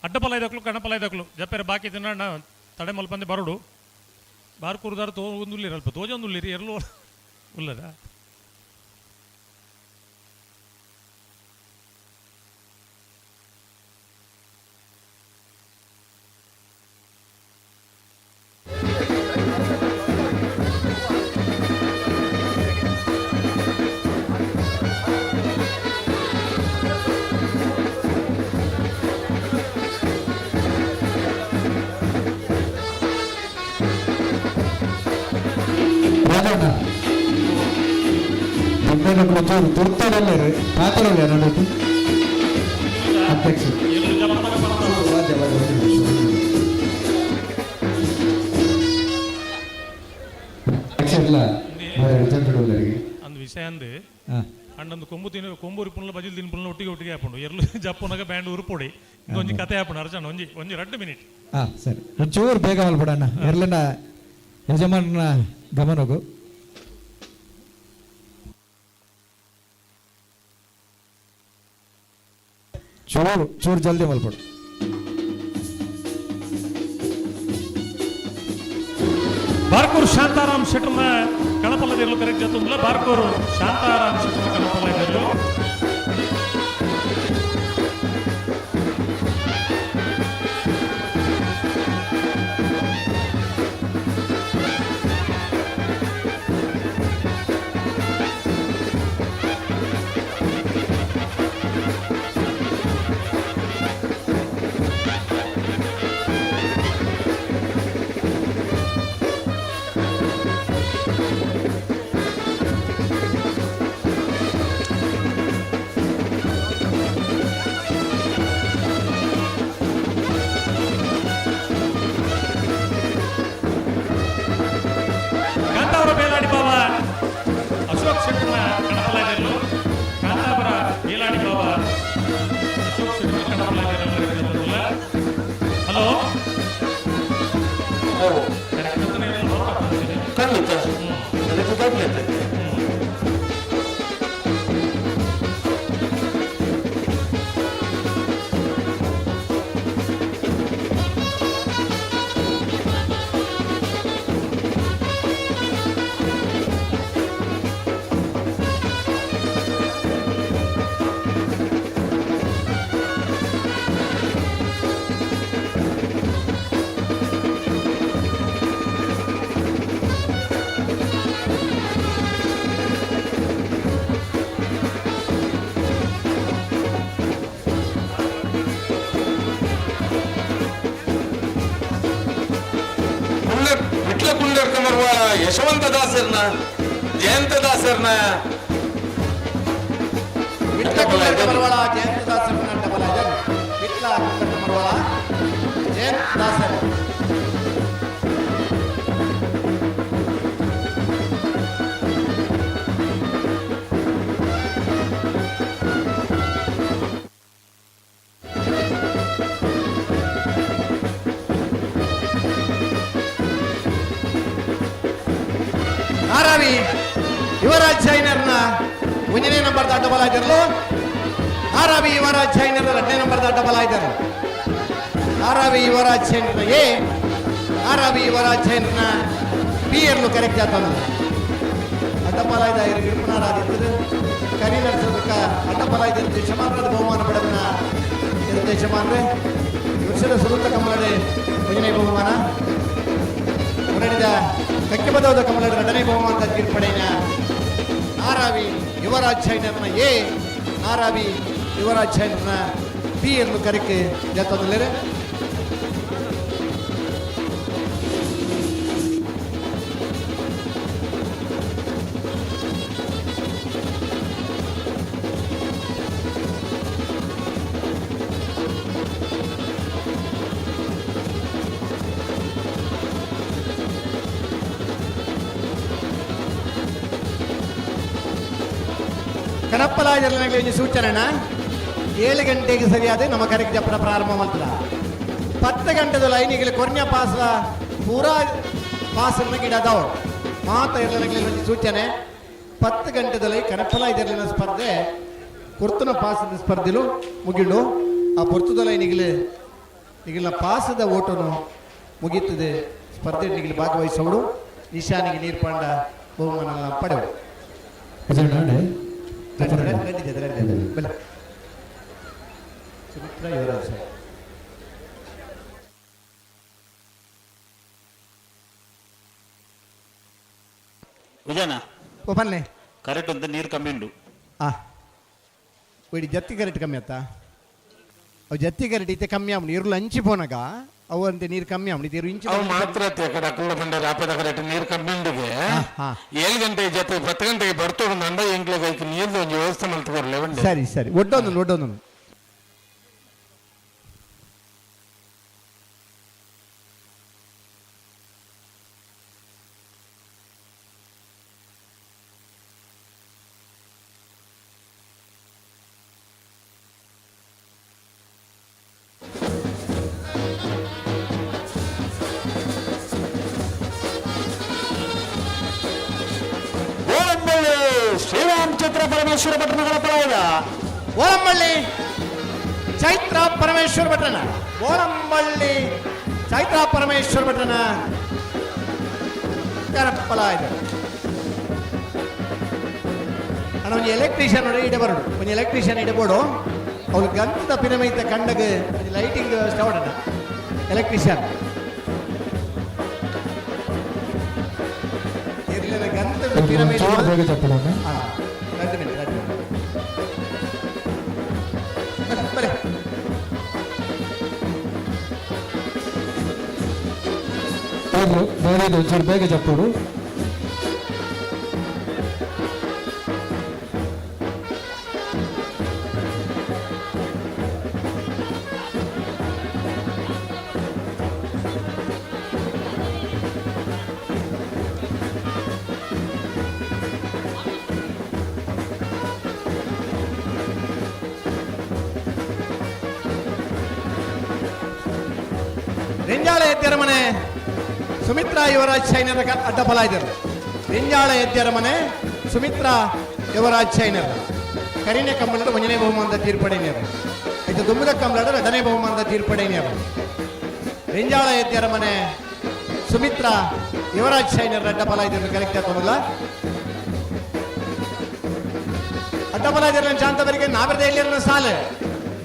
ಅಡ್ಡಪಲಾಯದಕ್ಲು ಕಣಪಲಾಯದಕ್ಲು ಜಪ್ಪೆರ ಬಾಕಿ ತಿನ್ನ ತಡೆ ಮಲ್ಪಂದೆ ಬರಡು ಬಾರ್ಕೂರ್ದಾರ ತೋ ಒಂದುಲ್ಲಿರ ಅಲ್ಪ ತೋಜೊಂದುಲ್ಲಿರಿ ಎರಲು ಉಲ್ಲದ. ರಾಜಣ್ಣ ಬಂದೇನಕ್ಲು ಚೂರು ತುರ್ತಾಡಲ್ಲೇರು ಪಾತ್ರಲ್ಲ ನಡುಕು ಅಧ್ಯಕ್ಷ ವಾದ್ಯ ವಾದ್ಯ ಒಂದು ನಿಮಿಷ, ಒಂದು ನಿಮಿಷ. ಅಧ್ಯಕ್ಷ ಇಲ್ಲ ಜನರುಗಳಿಗೆ ಅಂದ್ ವಿಷಯ ಅಂದು ಹಾ. ಅಂಡೊಂದು ಕೊಂಬು ತಿನ್ನು ಕೊಂಬು ಉರಿಪುನ್ಲ ಬಜಿಲ್ ತಿನ್ಪುನ್ಲ ಒಟ್ಟಿಗೆ ಒಟ್ಟಿಗೆ ಹಾಪುಂಡು ಎರ್ಲು ಜಪ್ಪುನಗ ಬ್ಯಾಂಡ್ ಉರುಪೊಡಿ ಒಂಜಿ ಕತೆ ಹಾಪುಂಡು ಅರ್ಜಣ ಒಂಜಿ ಒಂಜಿ 2 ಮಿನಿಟ್. ಹಾ ಸರಿ, ಒಂಚೂರು ಬೇಗ ಮಲ್ಪಡಣ್ಣ ಎರ್ಲನ ಯಜಮಾನನ ಗಮನಗು. ಚೂರು ಚೂರು ಜಲ್ದಿ ಮಲ್ಪಡು. ಬಾರ್ಕೂರು ಶಾಂತಾರಾಮ್ ಶೆಟ್ಟರ್ನ ಕಣಪಲ್ಲದಿರಲು ಕರೆಕ್ಟ್ ಜತ್ತುಂದಿಲ್ಲ. ಬಾರ್ಕೂರು ಶಾಂತಾರಾಮ್ ಶೆಟ್ಟರ್ನ ಕಣಪಲ್ಲದಿರಲು. ಕಾಂತಾವರ ಬೇಲಾಡಿ ಬಾಬಾ ಅಶೋಕ್ ಶೆಟ್ಟರ್ನ ಕಣಪಲ್ಲದಿರಲು. ಕಾಂತಾವರ ಬೇಲಾಡಿ ಬಾಬಾ ಅಶೋಕ್ ಶೆಟ್ಟರ್ನ ಕಣಪಲ್ಲದಿರಲು. ಹಲೋ. ಖಂಡಿತ. ವಿಟ್ಲ ಕುಂಡರ್ಕಮರ್ವಾಳ ಯಶವಂತ ದಾಸರ್ನ ಜಯಂತ ದಾಸರ್ನ ವಿಟ್ಲ ಕುಂಡರ್ಕಮರ್ವಾಳ ಜಯಂತ ದಾಸರ್ನ ಡಬಲ್ ಐದನ್. ವಿಟ್ಲ ಕುಂಡರ್ಕಮರ್ವಾಳ ಜಯಂತ ದಾಸರ್. ಆರಾವಿ ಯುವರಾಜ್ ಜೈನರ್ನ ಒಂದನೇ ನಂಬರ್ ಡಬಲ್ ಆಯ್ತಿರಲು. ಆರಾವಿ ಯುವರಾಜ್ ಜೈನರ್ ಎರಡನೇ ನಂಬರ್ ಡಬಲ್ ಆಯ್ತಿರಲು. ಆರಾವಿ ಯುವರಾಜ್ ಜೈನರ್ನ ಎ, ಆರಾವಿ ಯುವರಾಜ್ ಜೈನರ್ನ ಬಿ ಎರ್ಲು ಕರೆಕ್ಟ್ ಆತಂದು. ಅಡ್ಡಪಾಲಾಯ್ದ ಇರುಪುನಾರಾದಿತ್ತದು ಕರಿನರ್ಸದಕ್ಕ ಅಡ್ಡಪಾಲಾಯ್ದ ಯಜಮಾನರದ ಬಹುಮಾನ ಪಡೆದ ಯಜಮಾನ್ರೆ. ವರ್ಷದ ಸುರುತ ಕಮಲಡೆ ಒಂದನೇ ಬಹುಮಾನ ಮುನ್ನಡೆದ ಕಕ್ಕಿಬದವದ ಕಮಲಡೆ ಎರಡನೇ ಬಹುಮಾನದ ತೀರ್ಪಡೆಯ ನಾರಾವಿ ಯುವರಾಜ್ ಶೈನರ್ನ ಎ, ನಾರಾವಿ ಯುವರಾಜ್ ಶೈನರ್ನ ಬಿ ಎಂದು ಕರೆಕ್ಕೆ ಜತ್ತೊಂದಲೇರೆ. ಕನಪ್ಪಲಾಜರ್ಲನಗಳಿಗೆ ಸೂಚನೆ 7 ಗಂಟೆಗೆ ಸರಿಯಾದ ನಮ್ಮ ಕರೆಕ್ಟ್ ಜಪ್ಪನ ಪ್ರಾರಂಭ ಮಾಡ್ತದ. 10 ಗಂಟೆದ ಲೈನಿಗೆ ಕೊರ್ನ್ಯ ಪಾಸ ಪೂರಾ ಪಾಸನ್ನ ಗಿಡದವು ಮಾತ ಇರ್ಲನಗಳಿಗೆ ಒಂದು ಸೂಚನೆ. 10 ಗಂಟೆದ ಲೈ ಕನಪ್ಪಲ ಇದರ್ಲಿನ ಸ್ಪರ್ಧೆ ಪೊರ್ತುನ ಪಾಸದ ಸ್ಪರ್ಧೆಲು ಮುಗಿಳು. ಆ ಪೊರ್ತುದ ಲೈನಿಗೆ ನಿಗಿಲ ಪಾಸದ ಓಟನು ಮುಗೀತದೆ. ಸ್ಪರ್ಧೆ ನಿಗಿಲು ಭಾಗವಹಿಸೋಡು ನಿಶಾನಿಗೆ ನೀರ್ಪಾಂಡ ಬಹುಮಾನ ಪಡೆವು. ಸುಮಿತ್ರಾ ಯುವರಾಜ್ ಸರ್. ವಿಜಯನ ಓ ಬನ್ನಿ. ಕರೆಕ್ಟ್ ಅಂತ ನೀರು ಕಮ್ಮಿ ಉಂಟು. ಇಡಿ ಜತ್ತಿ ಕರೆಕ್ಟ್ ಕಮ್ಮಿ ಆತ. ಅವು ಜತ್ತಿ ಕರೆಕ್ಟ್ ಇತ್ತೆ ಕಮ್ಮಿ ಆವಣ ಇರುಳು ಹಂಚಿ ಪೋನಾಗ ಅವು ಅಂತೆ ನೀರು ಕಮ್ಮಿ ಆವಣ ಇರು ಇಂಚು. ಅವು ಮಾತ್ರ ಕಡೆ ಬಂದರೆ ಆಪದ ಕರೆಕ್ಟ್ ನೀರು ಕಮ್ಮಿ ಉಂಡಿಗೆ 7 ಗಂಟೆ ಜೊತೆ 10 ಗಂಟೆಗೆ ಬರ್ತೋಡು ನಂದ ಎಂಕ್ಲೆಗ್ ಐಕ್ ನೀರ್ದ ಒಂಜಿ ವ್ಯವಸ್ಥೆ ಮಲ್ತ್ ಕೊರ್ಲೆ ಉಂಡು. ಸರಿ ಸರಿ ಒಡ್ಡೊಂದು ಒಡ್ಡೊಂದು. ಶ್ರೀರಾಮ್ ಚಿತ್ರ ಪರಮೇಶ್ವರ ಭಟ್ರನಗರ ಪರವಾದ ಓಲಂಬಳ್ಳಿ ಚೈತ್ರ ಪರಮೇಶ್ವರ ಭಟ್ರನ ಓಲಂಬಳ್ಳಿ ಚೈತ್ರ ಪರಮೇಶ್ವರ ಭಟ್ರನ ಕರಪ್ಪಲ ಇದೆ. ಅಣ್ಣ ಒಂಜಿ ಎಲೆಕ್ಟ್ರಿಷಿಯನ್ ನೋಡಿ ಇಡೆ ಬರೋಡು, ಒಂಜಿ ಎಲೆಕ್ಟ್ರಿಷಿಯನ್ ಇಡಬೋಡು. ಅವ್ರು ಗಂಧದ ಪಿರಮೈತ ಕಂಡಗ ಒಂಜಿ ಲೈಟಿಂಗ್ ವ್ಯವಸ್ಥೆ ಅವಡಣ್ಣ ಎಲೆಕ್ಟ್ರಿಷಿಯನ್ ಇರ್ಲಿಲ್ಲ ಗಂಧದ ಪಿರಮೈತ. 2 ಮಿನಿಟ್ 2 ಮಿನಿಟ್ ಬರೆ. ಒಂಚೂರು ಬೇಗ ಚಪ್ಪೋಡು. ರೆಂಜಾಳ ಎದ್ದೆರಮನೆ ಸುಮಿತ್ರಾ ಯುವರಾಜ್ ಶೈನರ ಅಡ್ಡಫಲ ಇದ್ದರು. ರೆಂಜಾಳ ಎದ್ದೆರಮನೆ ಸುಮಿತ್ರಾ ಯುವರಾಜ್ ಶೈನರ್ ಕರಿನೆ ಕಂಬಳದ ಒಂದನೇ ಬಹುಮಾನದ ತೀರ್ಪಡೆಯರು. ಇದು ದುಮ್ಮದ ಕಂಬಳದ ಎರಡನೇ ಬಹುಮಾನದ ತೀರ್ಪಡೆಯರು. ರೆಂಜಾಳ ಎದ್ದೆರಮನೆ ಸುಮಿತ್ರಾ ಯುವರಾಜ್ ಶೈನರ್ ಅಡ್ಡಫಲ ಇದ್ದರು. ಕರೆಕ್ಟ್ ಆಯ್ತಲ್ಲ ಅಡ್ಡಫಲ ಇದ್ದರು ಶಾಂತವರಿಗೆ. ನಾವೆರ್ದ ಎಲ್ಲಿರನ ಸಾಲು,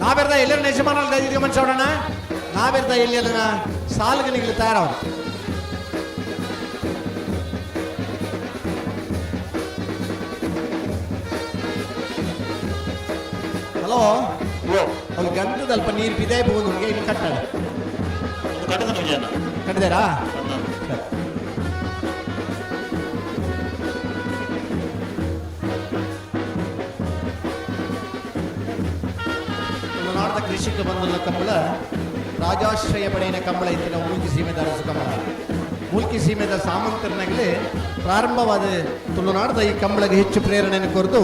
ನಾವೆರ್ದ ಎಲ್ಲರ ಯಜಮಾನ ಮನುಷ್ಯ, ನಾವೆರ್ದ ಎಲ್ಲಿರನ ಸಾಲುಗನಿಗೆ ತಯಾರವನು. ಹಲೋ, ಅವ್ರು ಗಂಧದ ಅಲ್ಪ ನೀರು ಬಿದೇ ಬೋದು ಇನ್ನು ಕಟ್ಟಡ ಕಟ್ಟದಾರಾ? ತುಳುನಾಡದ ಕೃಷಿಕ ಬಂದುಲ್ಲ ಕಂಬಳ ರಾಜಾಶ್ರಯ ಪಡೆಯಿನ ಕಂಬಳ ಇತ್ತಿನ ಮೂಲ್ಕಿ ಸೀಮೆದ ಅರಸು ಕಂಬಳ. ಮೂಲ್ಕಿ ಸೀಮೆದ ಸಾಮಂತರನಾಗಲೇ ಪ್ರಾರಂಭವಾದ ತುಳುನಾಡದ ಈ ಕಂಬಳಗೆ ಹೆಚ್ಚು ಪ್ರೇರಣೆಯನ್ನು ಕೊರೆದು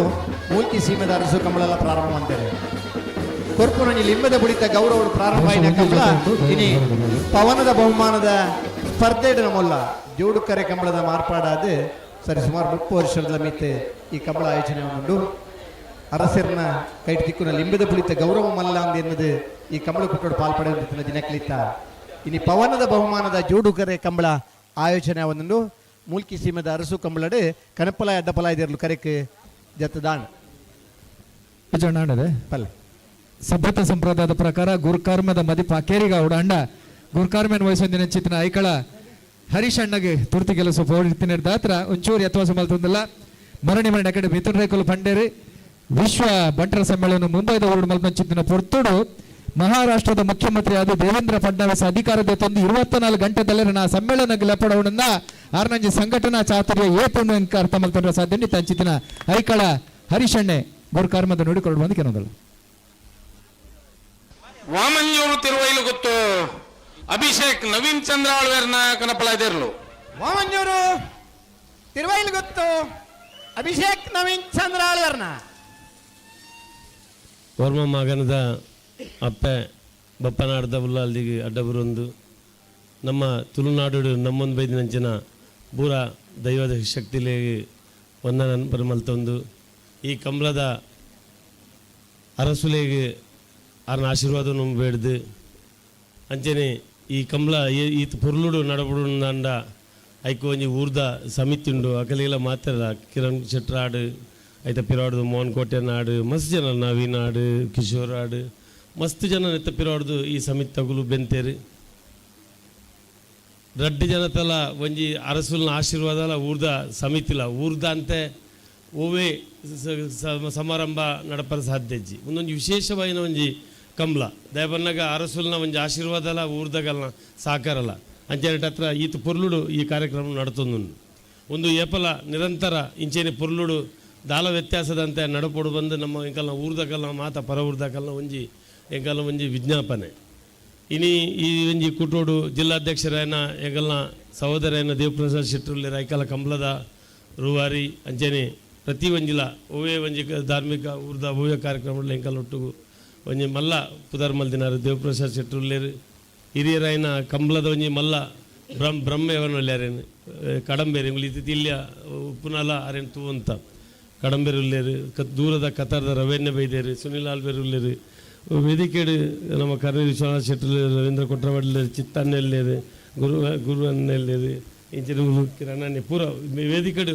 ಮೂಲ್ಕಿ ಸೀಮೆದ ಅರಸು ಕಂಬಳೆಲ್ಲ ಪ್ರಾರಂಭ ಅಂತಾರೆ. ಕೊರ್ಪುನಂಜಿ ಲಿಂಬದ ಬುಡಿತ ಗೌರವ ಪ್ರಾರಂಭ ಆಯಿನ ಕಂಬಳ ಇನಿ ಪವನದ ಬಹುಮಾನದ ಸ್ಪರ್ಧೆ ನಮ್ಮಲ್ಲ ಜೋಡುಕರೆ ಕಂಬಳದ ಮಾರ್ಪಾಡಾದ ಸರಿ ಸುಮಾರು 30 ವರ್ಷದ ಮಿತ್ತೆ ಈ ಕಂಬಳ ಆಯೋಜನೆ ಉಂಟು. ಅರಸರ್ನ ಕೈಟ್ ದಿಕ್ಕುನ ಲಿಂಬದ ಪುಳಿತ ಗೌರವ ಮಲ್ಲ ಅಂದ್ ಎನ್ನದು ಈ ಕಂಬಳ ಕುಟ್ಟೋಡು ಪಾಲ್ಪಡೆಯುತ್ತಿನ ದಿನಕ್ಲಿತ್ತ ಇನಿ ಪವನದ ಬಹುಮಾನದ ಜೋಡುಕರೆ ಕಂಬಳ ಆಯೋಜನೆ ಒಂದೊಂದು ಮೂಲ್ಕಿ ಸೀಮೆದ ಅರಸು ಕಂಬಳಡು ಕನಪಲಾಯ ಅಡ್ಡಪಲಾಯದಿರ್ಲು ಕರೆಕ್ ಜತ್ತದಾಣ ಪಲ್ಲೆ ಸಭ್ಯತಾ ಸಂಪ್ರದಾಯದ ಪ್ರಕಾರ ಗುರುಕರ್ಮದ ಮದಿಪ ಕೇರಿಗ ಉಡಾಂಡ ಗುರುಕರ್ಮನ್ ವಯಸ್ಸೊಂದಿನ ಚಿತ್ನ ಐಕಳ ಹರೀಶ್ ಅಣ್ಣಗೆ ತುರ್ತಿ ಕೆಲಸ ಪೋಡಿತ್ತಿನ ದಾತ್ರ ಒಂಚೂರು ಯತ್ವಾಸ ಮಲ್ತೊಂದಿಲ್ಲ ಮರಣಿ ಮರಣಿ ಅಕಡೆ ಮಿಥುನ್ ರೇಖಲು ಪಂಡೇರಿ ವಿಶ್ವ ಬಂಟರ ಸಮ್ಮೇಳನ ಮುಂಬೈದ ಹೊರಡು ಮಲ್ಪಂಚಿತ್ತಿನ ಪೊರ್ತುಡು ಮಹಾರಾಷ್ಟ್ರದ ಮುಖ್ಯಮಂತ್ರಿ ಆದ ದೇವೇಂದ್ರ ಫಡ್ನವೀಸ್ ಅಧಿಕಾರದ ತಂದು 24 ಗಂಟೆದಲ್ಲಿ ನಾ ಸಮ್ಮೇಳನ ಲೆಪಡವನ್ನ ಆರ್ನಂಜಿ ಸಂಘಟನಾ ಚಾತುರ್ಯ ಏಪನ್ನು ಅರ್ಥ ಮಲ್ತೊಂಡ್ರೆ ಸಾಧ್ಯ ತಂಚಿತಿನ ಐಕಳ ಹರೀಶಣ್ಣೆ ಗುರುಕರ್ಮದ ನುಡಿಕೊಂಡು ಬಂದು ಕೆನೋದಲ್ಲ. ವಾಮಂಜೂರು ತಿರುವೈಲು ಗೊತ್ತು ಅಭಿಷೇಕ್ ನವೀನ್ ಚಂದ್ರ ಆಳ್ವೇರ್ನ ಕನಪಲಾದಿರ್ಲು. ವಾಮಂಜೂರು ತಿರುವೈಲು ಗೊತ್ತು ಅಭಿಷೇಕ್ ನವೀನ್ ಚಂದ್ರ ಆಳ್ವೇರ್ನ. ವರ್ಮ ಮಗನದ ಅಪ್ಪೆ ಬಪ್ಪನಾಡ್ದ ಉಲ್ಲಾಲ್ದಿಗೆ ಅಡ್ಡಬುರೊಂದು ನಮ್ಮ ತುಳುನಾಡು ನಮ್ಮೊಂದು ಬೈದಿನಂಚಿನ ಬೂರ ದೈವದ ಶಕ್ತಿಲಿ ವಂದನ ಪರಮಲ್ತೊಂದು ಈ ಕಂಬಳದ ಅರಸುಲೆಗೆ ಆರ್ನ ಆಶೀರ್ವಾದ ಬೇಡ್ದು ಅಂಚನೆ ಈ ಕಂಬಳ ಈತ ಪೊರ್ಲುಡು ನಡಬುಡು ಅಂಡ ಐಕು ಒಂಜಿ ಊರ್ದ ಸಮಿತಿ ಉಂಡು ಅಕಲಿಲ ಮಾತ್ರ ಕಿರಣ್ ಶೆಟ್ರಾಡು ಐತ ಪಿರಾಡ್ದು ಮೋಹನ್ ಕೋಟೆ ನಾಡು ಮಸ್ತ್ ಜನ ನವೀನ್ ಆಡು ಕಿಶೋರ್ ಆಡು ಮಸ್ತ್ ಜನ ನೆತ್ತ ಪಿರಾಡ್ದು ಈ ಸಮಿತಿ ತಗುಲು ಬೆಂತೇರು ರಡ್ಡು ಜನತಲ ಒಂಜಿ ಅರಸುಲ್ನ ಆಶೀರ್ವಾದಲ ಊರ್ದ ಸಮಿತಿಲ ಊರ್ದ ಅಂತೆ ಓವೇ ಸಮಾರಂಭ ನಡಪರ ಸಾಧ್ಯ ಇಜ್ಜಿ. ಒಂದೊಂದು ವಿಶೇಷವಾಯಿನ ಒಂಜಿ ಕಂಬ್ಲ ದಯಬನ್ನಾಗ ಅರಸುಲ್ನ ಒಂಜಿ ಆಶೀರ್ವಾದಲ ಊರ್ದಗಲ್ನ ಸಾಕಾರಲ್ಲ ಅಂಚೆನೆಟ್ ಹತ್ರ ಈತ ಪೊರ್ಲುಡು ಈ ಕಾರ್ಯಕ್ರಮ ನಡತೊಂದುಂಡು. ಒಂದು ಏಪಲ ನಿರಂತರ ಇಂಚೇನೆ ಪೊರ್ಲುಡು ದಾಲ ವ್ಯತ್ಯಾಸದಂತೆ ನಡಪೊಡು ಬಂದು ನಮ್ಮ ಎಂಕಲ್ನ ಊರ್ದಕಲ್ನ ಮಾತ ಪರ ಊರ್ದಕಲ್ನ ಒಂಜಿ ಎಂಕಲ್ನ ಒಂಜಿ ವಿಜ್ಞಾಪನೆ. ಇನಿ ಈ ಒಂಜಿ ಕುಟೋಡು ಜಿಲ್ಲಾಧ್ಯಕ್ಷರಾಯನ ಎಂಕಲ್ನ ಸಹೋದರನ ದೇವಪ್ರಸಾದ್ ಶೆಟ್ಟರ್ಲಿ ಐಕಲ ಕಂಬ್ಲದ ರೂವಾರಿ ಅಂಚೆನೆ ಪ್ರತಿ ಒಂಜಿಲ ಒವ್ವೇ ಒಂಜಿ ಧಾರ್ಮಿಕ ಊರ್ದ ಒವ್ವೇ ಕಾರ್ಯಕ್ರಮ ಎಂಕಲ್ ಒಟ್ಟುಗು ಒಂಜಿ ಮಲ್ಲ ಪುದರ್ ಮಲ್ದಿನಾರು ದೇವಪ್ರಸಾದ್ ಶೆಟ್ಟರ್ಲೇರು ಹಿರಿಯರಾಯನ ಕಂಬ್ಲದ ಒಂಜಿ ಮಲ್ಲ ಬ್ರಹ್ಮ ಕಡಂಬೇರು ಎಂಗುಲು ಇತ್ತಿ ಇಲ್ಲಿಯ ಉಪ್ಪುನಲ ಅರೇನು ತೂವಂತ ಕಡಂಬೇರು ಉಲ್ಲೇರು ದೂರದ ಕತಾರದ ರವೇಣ್ಯ ಬೈದೇರು ಸುನಿಲ್ ಆಲ್ಬೇರು ಉಲ್ಲೇರು ವೇದಿಕೆಡು ನಮ್ಮ ಕರ್ನೀರು ವಿಶ್ವನಾಥ್ ಶೆಟ್ಟರ್ಲೇರು ರವೀಂದ್ರ ಕೊಟ್ರವಾಡ್ಲೇರು ಚಿತ್ತಣ್ಣೆಲ್ಲೇರು ಗುರು ಅನ್ನೆಲ್ಲೇರು ಇಂಚಿನ ಕಿರಣ್ ಪೂರ ವೇದಿಕೆಡು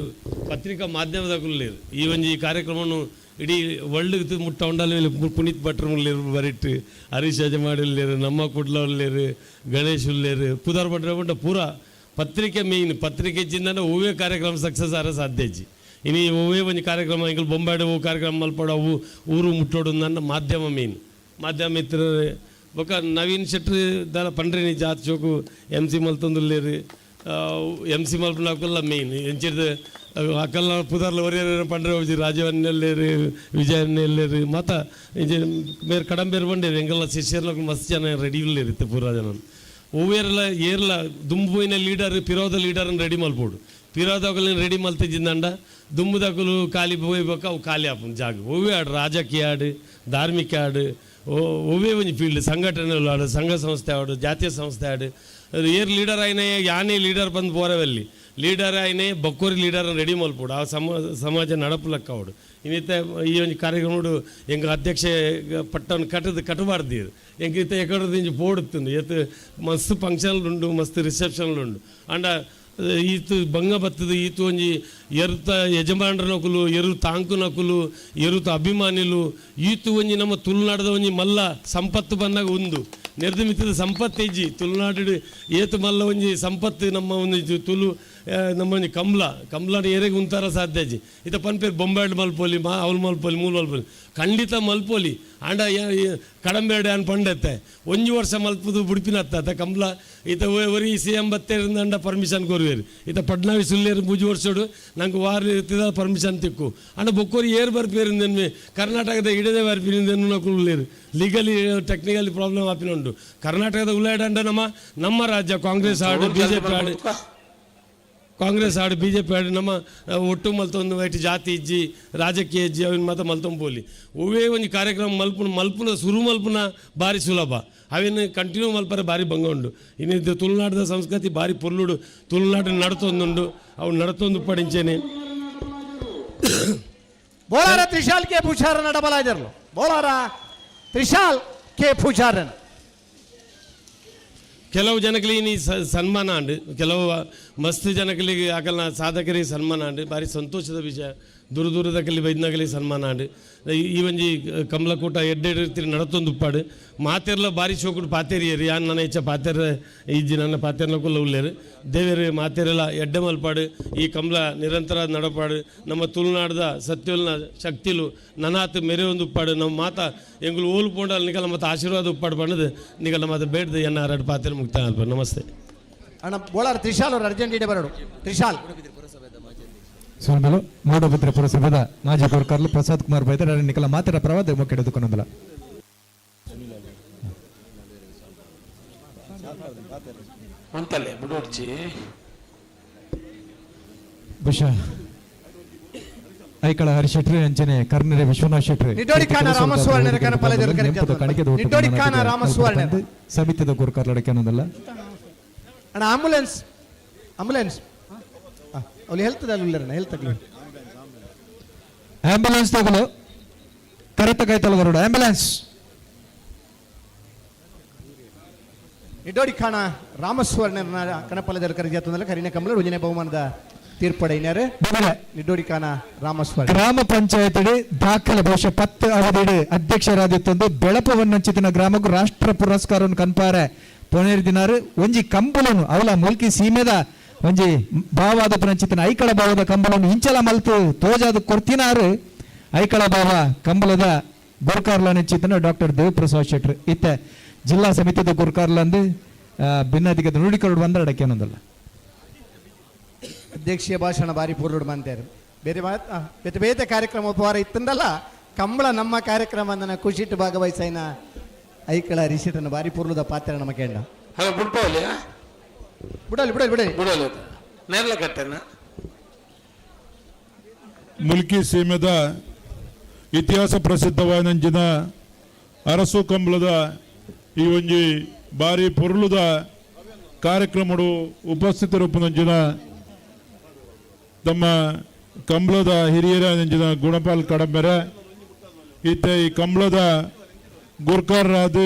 ಪತ್ರಿಕಾ ಮಾಧ್ಯಮದಕುಲ್ಲೇರು ಈ ಒಂಜಿ ಈ ಕಾರ್ಯಕ್ರಮವನ್ನು ಇಡೀ ವರ್ಲ್ಡ್ ಮುಟ್ಟ ಉಂಡಾಲ ಪುನೀತ್ ಭಟ್ರು ಉಲ್ಲೇರು ಬರಿಟ್ಟು ಹರೀಶ್ ಯಜಮಾಡಿಲ್ಲೇರು ನಮ್ಮ ಕುಡ್ಲ ಉಲ್ಲೇರು ಗಣೇಶ್ ಉಲ್ಲೇರು ಪುದರ್ ಭಟ್ರ ಉಂಡ ಪೂರ ಪತ್ರಿಕೆ ಮೇಯ್ನ್ ಪತ್ರಿಕೆ ಜಿಂದ ಹೂವೇ ಕಾರ್ಯಕ್ರಮ ಸಕ್ಸಸ್ ಆರ ಸಾಧ್ಯ ಇಜ್ಜಿ. ಇನಿ ಒವ್ವೇ ಒಂಜಿ ಕಾರ್ಯಕ್ರಮ ಎಂಕುಲು ಬೊಂಬಾಯ್ಡ್ ಅವು ಕಾರ್ಯಕ್ರಮ ಮಲ್ಪಡು ಅವು ಊರು ಮುಟ್ಟೋಡು ನನ್ನ ಮಾಧ್ಯಮ ಮೇಯ್ನ್ ಮಾಧ್ಯಮ ಮಿತ್ರರು ಬೊಕ್ಕ ನವೀನ್ ಶೆಟ್ರು ದಾಲ ಪಂಡ್ರಿನಿ ಜಾತ್ ಚೋಕು ಎಮ್ ಸಿ ಮಲ್ತೊಂದುಲ್ಲೇರು ಎಮ್ ಸಿ ಮಲ್ಪುನಕುಲ್ಲ ಮೇಯ್ನ್ ಎಂಚಿರ್ದು ಅಕಲ್ನ ಪುದರ್ಲ ಒರಿಯರ್ ಪಂಡ್ರೆ ಹೋಜಿ ರಾಜವನ್ನೆಲ್ಲೇರು ವಿಜಯನ್ನೆಲ್ಲೇರು ಮಾತ ಇಂಚ ಮೇರ್ ಕಡಂಬೇರು ಬಂಡೇರು ಎಂಕಲ್ನ ಶಿಷ್ಯರ್ಲಕು ಮಸ್ತ್ ಜನ ರೆಡಿ ಉಲ್ಲೇರು ಇತ್ತೆ ಪೂರ ಜನ ಒವ್ವೇರ್ಲ ಏರ್ಲ ದುಂಬು ಪೋಯಿನ ಲೀಡರ್ ಪಿರೋದ ಲೀಡರ್ನ ರೆಡಿ ಮಲ್ಪೋಡು ಪಿರೋದಕುలను ರೆಡಿ ಮಲ್ತಿದ್ದಿಂದಂಡ ದುಂಬುದಕುಲು ಖಾಲಿ ಪೋಯ್ಬೇಕ ಅವು ಖಾಲಿ ಆಪುಂಡು ಜಾಗ ಒವ್ವೇ ಆಡು ರಾಜಕೀಯ ಆಡು ಧಾರ್ಮಿಕ ಆಡು ಒವ್ವೇ ಒಂಜಿ ಫೀಲ್ಡ್ ಸಂಘಟನೆలు ಆಡು ಸಂಘ ಸಂಸ್ಥೆ ಆಡು ಜಾತೀಯ ಸಂಸ್ಥೆ ಆಡು ಏರ್ ಲೀಡರ್ ಆಯ್ನೆ ಯಾನೇ ಲೀಡರ್ ಬಂದು ಪೋರವಲ್ಲಿ ಲೀಡರ್ ಆಯ್ನೆ ಬಕ್ಕೋರಿ ಲೀಡರ್ ರೆಡಿ ಮಲ್ಪೋಡು ಆ ಸಮಾಜ ನಡಪುಲಕ್ಕ ಅವಡು ಇನ್ನಿತ್ತ ಈ ಒಂಜಿ ಕಾರ್ಯಕ್ರಮಡು ಎಂಕ್ ಅಧ್ಯಕ್ಷ ಪಟ್ಟವನ್ನು ಕಟ್ಟದು ಕಟ್ಟಬಾರ್ದು ಎಂಕ್ ಇತ್ತ ಎಕಡದ ಇಂಚಿ ಪೋಡುತ್ತುಂಡು ಏತ್ ಮಸ್ತ್ ಫಂಕ್ಷನ್ಲು ಉಂಡು ಮಸ್ತ್ ರಿಸೆಪ್ಷನ್ಲು ಉಂಡು ಅಂಡ ಈತು ಬಂಗ ಬತ್ತದ ಈತು ಒಂಜಿ ಎರುತ ಯಜಮಾನ್ರನಕುಲು ಎರು ತಾಂಕುನಕುಲು ಎರುತ ಅಭಿಮಾನಿಲು ಈತು ಒಂಜಿ ನಮ್ಮ ತುಳುನಾಡದ ಒಂಜಿ ಮಲ್ಲ ಸಂಪತ್ತು ಬಂದಾಗ ಉಂದು ನೆರೆದು ಮಿತ್ತದ ಸಂಪತ್ತು ಇಜ್ಜಿ ತುಳುನಾಡು ಏತು ಮಲ್ಲ ಒಂಜಿ ಸಂಪತ್ತು ನಮ್ಮ ಒಂದು ತುಳು ನಮ್ಮ ಒಂಜಿ ಕಂಬ್ಲ ಕಂಬ್ಲಾಡ್ ಏರೆಗ್ ಉಂತಾರ ಸಾಧ್ಯ ಇಜ್ಜಿ. ಇತ್ತ ಪನ್ಪೇರು ಬೊಂಬಾಯ್ಡ್ ಮಲ್ಪೊಲಿ ಮಾ ಅವ್ಲು ಮಲ್ಪೊಲಿ ಮೂಲು ಮಲ್ಪೊಲಿ ಖಂಡಿತ ಮಲ್ಪೊಲಿ ಆಂಡ ಕಡಂಬೇಡ ಅನ್ ಪಂಡತ್ತೆ ಒಂಜಿ ವರ್ಷ ಮಲ್ಪುದು ಬುಡ್ಪಿನತ್ತ ಕಂಬ್ಲ ಇತ್ತ ಒರಿ ಸಿ ಎಂ ಬತ್ತೇರಿಂದಂಡ ಪರ್ಮಿಷನ್ ಕೊರುವೇರು ಇತ್ತ ಫಡ್ನವೀಸ್ ಉಲ್ಲೇರು ಮೂಜಿ ವರ್ಷಡು ನಂಗೆ ವಾರ ಇರ್ತದ ಪರ್ಮಿಷನ್ ತಿಕ್ಕು ಅಂಡ ಬೊಕ್ಕೋರಿ ಏರ್ ಬರ್ಪೇರಿಂದೆನ್ಮೆ ಕರ್ನಾಟಕದ ಇಡದೆ ಬರ್ಪಿರಿಂದೆನ್ನು ನಕುಲು ಲೀಗಲಿ ಟೆಕ್ನಿಕಲಿ ಪ್ರಾಬ್ಲಮ್ ಆಪಿನ ಉಂಟು ಕರ್ನಾಟಕದ ಉಲ್ಲಾಡಂಡ ನಮ್ಮ ನಮ್ಮ ರಾಜ್ಯ ಕಾಂಗ್ರೆಸ್ ಆಡು ಬಿಜೆಪಿ ಆಡು ಕಾಂಗ್ರೆಸ್ ಆಡು ಬಿಜೆಪಿ ಆಡು ನಮ್ಮ ಒಟ್ಟು ಮಲ್ತೊಂದು ವೈಟ್ ಜಾತಿ ಇಜ್ಜಿ ರಾಜಕೀಯ ಇಜ್ಜಿ ಅವಿನ ಮಾತ ಮಲ್ತೊಂಬೋಲಿ ಒವ್ವೇ ಒಂಜಿ ಕಾರ್ಯಕ್ರಮ ಮಲ್ಪುನ ಮಲ್ಪುನ ಸುರು ಮಲ್ಪುನ ಭಾರಿ ಸುಲಭ ಅವಿನ ಕಂಟಿನ್ಯೂ ಮಲ್ಪರೆ ಭಾರಿ ಭಂಗ ಉಂಡು ಇನ್ನು ತುಳುನಾಡದ ಸಂಸ್ಕೃತಿ ಭಾರಿ ಪೊರ್ಲುಡು ತುಳುನಾಡು ನಡತೊಂದುಂಡು ಅವು ನಡತೊಂದು ಪಡಿಂಚೇನೆ. Bolara Trishal K ಪೂಜಾರನ double ಆಗಿರಲು Bolara Trishal K ಪೂಜಾರನ್. ಕೆಲವು ಜನಗಳಿಗೆ ನೀ ಸನ್ಮಾನ ಅಂಡು, ಕೆಲವು ಮಸ್ತ್ ಜನಗಳಿಗೆ ಆಗಲ್ಲ ಸಾಧಕರಿಗೆ ಸನ್ಮಾನ ಅಂಡು, ಭಾರಿ ಸಂತೋಷದ ವಿಷಯ. ದೂರ ದೂರದ ಕಲ್ಲಿ ಬೈದ್ನಗಲಿ ಸನ್ಮಾನ ಅಂಡು. ಈ ಒಂಜಿ ಕಮಲಕೂಟ ಎಡ್ಡೆಡ್ ಇರ್ತಿರಿ ನಡತೊಂದು ಉಪ್ಪಾಡು ಮಾತೆರ್ಲ ಬಾರಿ ಶೋಕುಡು ಪಾತೇರಿಯರು. ಯಾನ್ ನನ್ನ ಹೆಚ್ಚ ಪಾತೆರ ಇಜ್ಜಿ, ನನ್ನ ಪಾತೆರ್ನ ಕುಲ್ಲ ಉಲ್ಲೇರು ದೇವೇರು ಮಾತೆರೆಲ್ಲ ಎಡ್ಡೆ ಮಲ್ಪಾಡು. ಈ ಕಮಲ ನಿರಂತರ ನಡಪಾಡು. ನಮ್ಮ ತುಳುನಾಡ್ದ ಸತ್ಯಲ್ನ ಶಕ್ತಿಲು ನನಾತ್ ಮೆರೆ ಒಂದು ಉಪ್ಪಾಡು. ನಮ್ಮ ಮಾತ ಎಂಗುಲು ಓಲು ಪೋಂಡಲ್ ನಿಕಲ ಮತ್ತು ಆಶೀರ್ವಾದ ಉಪ್ಪಾಡು ಬಂದದು ನಿಕಲ ಮಾತ ಬೇಡ್ದು ಎನ್ನ ಎರಡು ಪಾತ್ರೆ ಮುಕ್ತಾಯ ಅಲ್ಪ. ನಮಸ್ತೆ. ಅಣ್ಣ ಬೋಳಾರ್ ತ್ರಿಶಾಲ್ ಅವರು ಅರ್ಜೆಂಟ್ ಬರೋಡು. ತ್ರಿಶಾಲ್ ಸೋನ್ಮೇಲು ಮೂಡಬಿದ್ರೆ ಪುರಸಭೆದ ಮಾಜಿ ಗುರುಕರ್ಲು ಪ್ರಸಾದ್ ಕುಮಾರ್ ಬೈದರ್ ನಿಕಲ ಮಾತಿರ ಪ್ರವಾದ ಮುಖ್ಯ ಅಂತಲ್ಲೇ ಬಿಡೋಡ್ಚಿ ಬಹುಶಃ ಐಕಳ ಹರಿಶೆಟ್ರಿ ಅಂಚನೆ ಕರ್ನರೆ ವಿಶ್ವನಾಥ್ ಶೆಟ್ರಿ ಸಮಿತಿದ ಗುರುಕರ್ಲಡಕ್ಕೆ ಅನ್ನೋದಲ್ಲ. ಅಣ್ಣ ಆಂಬುಲೆನ್ಸ್ ಆಂಬುಲೆನ್ಸ್ ಅವ್ರು ಹೆಲ್ತ್ ಉಳ್ಳರಣ್ಣ ಹೆಲ್ತ್ ಆಂಬ್ಯುಲೆನ್ಸ್ ತಗೊಳ್ಳು ಕರೆಕ್ಟ್ ಕೈತಲ್ ಬರೋಡು ಆಂಬ್ಯುಲೆನ್ಸ್. ನಿಡ್ಡೋಡಿ ಖಾನ ರಾಮಸ್ವರ್ಣ ಕಣಪಲ್ಲದ ಕರೆಜಾತಂದಲ್ಲ ಕರಿನ ಕಮಲ ರುಜಿನ ಬಹುಮಾನದ ತೀರ್ಪಡೆಯಿನಾರು ನಿಡ್ಡೋಡಿ ಖಾನ ರಾಮಸ್ವರ್ಣ. ಗ್ರಾಮ ಪಂಚಾಯತ್ ದಾಖಲೆ ಬಹುಶಃ 10 ಅವಧಿಡು ಅಧ್ಯಕ್ಷರಾದಿತ್ತೊಂದು ಬೆಳಪವನ್ನಂಚಿತಿನ ಗ್ರಾಮಕ್ಕೂ ರಾಷ್ಟ್ರ ಪುರಸ್ಕಾರವನ್ನು ಕನ್ಪಾರೆ ಪೊನೇರು ದಿನಾರು ಒಂಜಿ ಕಂಬುಲನು ಅವಲ ಮುಲ್ಕಿ ಸೀಮೆದ ಒಂಜಿ ಭಾವಾದ ಪುನಂಚಿತನ ಐಕಳ ಭಾವದ ಕಂಬಲನ್ನು ಇಂಚಲ ಮಲ್ತು ತೋಜಾದ ಕೊರ್ತಿನಾರು ಐಕಳ ಭಾವ ಕಂಬಲದ ಗುರುಕಾರ್ಲನಂಚಿತನ ಡಾಕ್ಟರ್ ದೇವಪ್ರಸಾದ್ ಶೆಟ್ರು ಇತ್ತೆ ಜಿಲ್ಲಾ ಸಮಿತಿದ ಗುರುಕಾರ್ಲಂದು ಭಿನ್ನಾಧಿಕದ ನುಡಿಕರಡು ಬಂದ ಅಡಕೇನೊಂದಲ್ಲ. ಅಧ್ಯಕ್ಷೀಯ ಭಾಷಣ ಬಾರಿ ಪೂರ್ಣ ಮಂತೇರು ಬೇರೆ ಬೇತೆ ಬೇತೆ ಕಾರ್ಯಕ್ರಮ ಉಪವಾರ ಇತ್ತಂದಲ್ಲ ಕಂಬಳ ನಮ್ಮ ಕಾರ್ಯಕ್ರಮ ಅಂದನ ಖುಷಿಟ್ಟು ಭಾಗವಹಿಸೈನ ಐಕಳ ರಿಷಿಟನ ಬಾರಿ ಪೂರ್ಣದ ಪಾತ್ರ ನಮ್ಮ ಕೇಂದ್ರ. ಹಲೋ ಬುಡ್ಪೋಲಿ ಬಿಡಲಿ ಬಿಡಲಿ ಬಿಡಲಿ ಬಿಡಲಿ ನೇರ್ಲ ಕಟ್ಟೆನ. ಮುಲ್ಕಿ ಸೀಮೆದ ಇತಿಹಾಸ ಪ್ರಸಿದ್ಧವಾದಂಚಿನ ಅರಸು ಕಂಬಳದ ಈ ಒಂಜಿ ಬಾರಿ ಪೊರುಳುದ ಕಾರ್ಯಕ್ರಮಡು ಉಪಸ್ಥಿತರೂಪದಂಚಿನ ತಮ್ಮ ಕಂಬಳದ ಹಿರಿಯರಂಚಿನ ಗುಣಪಾಲ್ ಕಡಂಬೆರೆ ಇತ್ತೆ ಈ ಕಂಬಳದ ಗುರ್ಕಾರರಾದ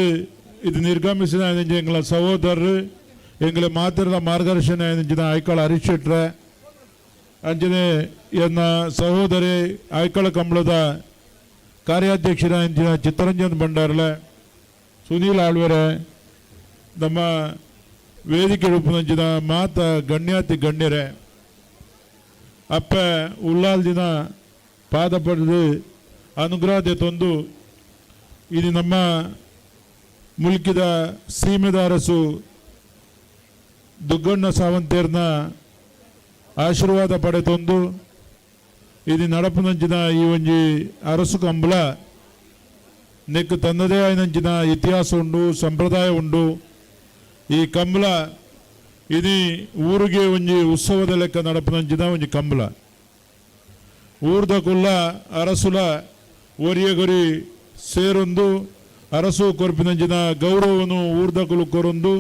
ಇದು ನಿರ್ಗಮಿಸಿದ ಎಂಗಳ ಸಹೋದರರು ಎಂಗಳ ಮಾತಿರದ ಮಾರ್ಗದರ್ಶನ ಅಂಚಿನ ಐಕಳ ಹರೀಶ್ ಶೆಟ್ರೆ ಅಂಚನೆ ಎನ್ನ ಸಹೋದರಿ ಐಕಳ ಕಂಬಳದ ಕಾರ್ಯಾಧ್ಯಕ್ಷರ ಅಂಚಿನ ಚಿತ್ತರಂಜನ್ ಭಂಡಾರ್ಲೆ ಸುನೀಲ್ ಆಳ್ವೆರೆ ನಮ್ಮ ವೇದಿಕೆ ರೂಪದಂಚಿನ ಮಾತ ಗಣ್ಯಾತಿ ಗಣ್ಯರೇ ಅಪ್ಪ ಉಲ್ಲಾಲ್ ದಿನ ಪಾದ ಪಡೆದು ಅನುಗ್ರಹ ತಂದು ಇದು ನಮ್ಮ ಮುಲ್ಕಿದ ಸೀಮೆದ ಅರಸು ದುಗ್ಗಣ್ಣ ಸಾವಂತೇರ್ನ ಆಶೀರ್ವಾದ ಪಡೆತೊಂದು ಇದು ನಡಪುನಂಚಿನ ಈ ಒಂಜಿ ಅರಸು ಕಂಬಳ ನೆಕ್ಕು ತನ್ನದೇ ಆಯಿನಂಚಿನ ಇತಿಹಾಸ ಉಂಡು ಸಂಪ್ರದಾಯ ಉಂಡು. ಈ ಕಂಬಳ ಇದು ಊರಿಗೆ ಒಂಜಿ ಉತ್ಸವದ ಲೆಕ್ಕ ನಡಪುನಂಚಿನ ಒಂಜಿ ಕಂಬಳ. ಊರ್ದ ಕುಲ್ಲ ಅರಸುಲ ಒರಿಯಗೊರಿ ಸೇರೊಂದು ಅರಸು ಕೊರ್ಪಿನಂಚಿನ ಗೌರವನು ಊರ್ದ ಕುಲು ಕೊರೊಂದು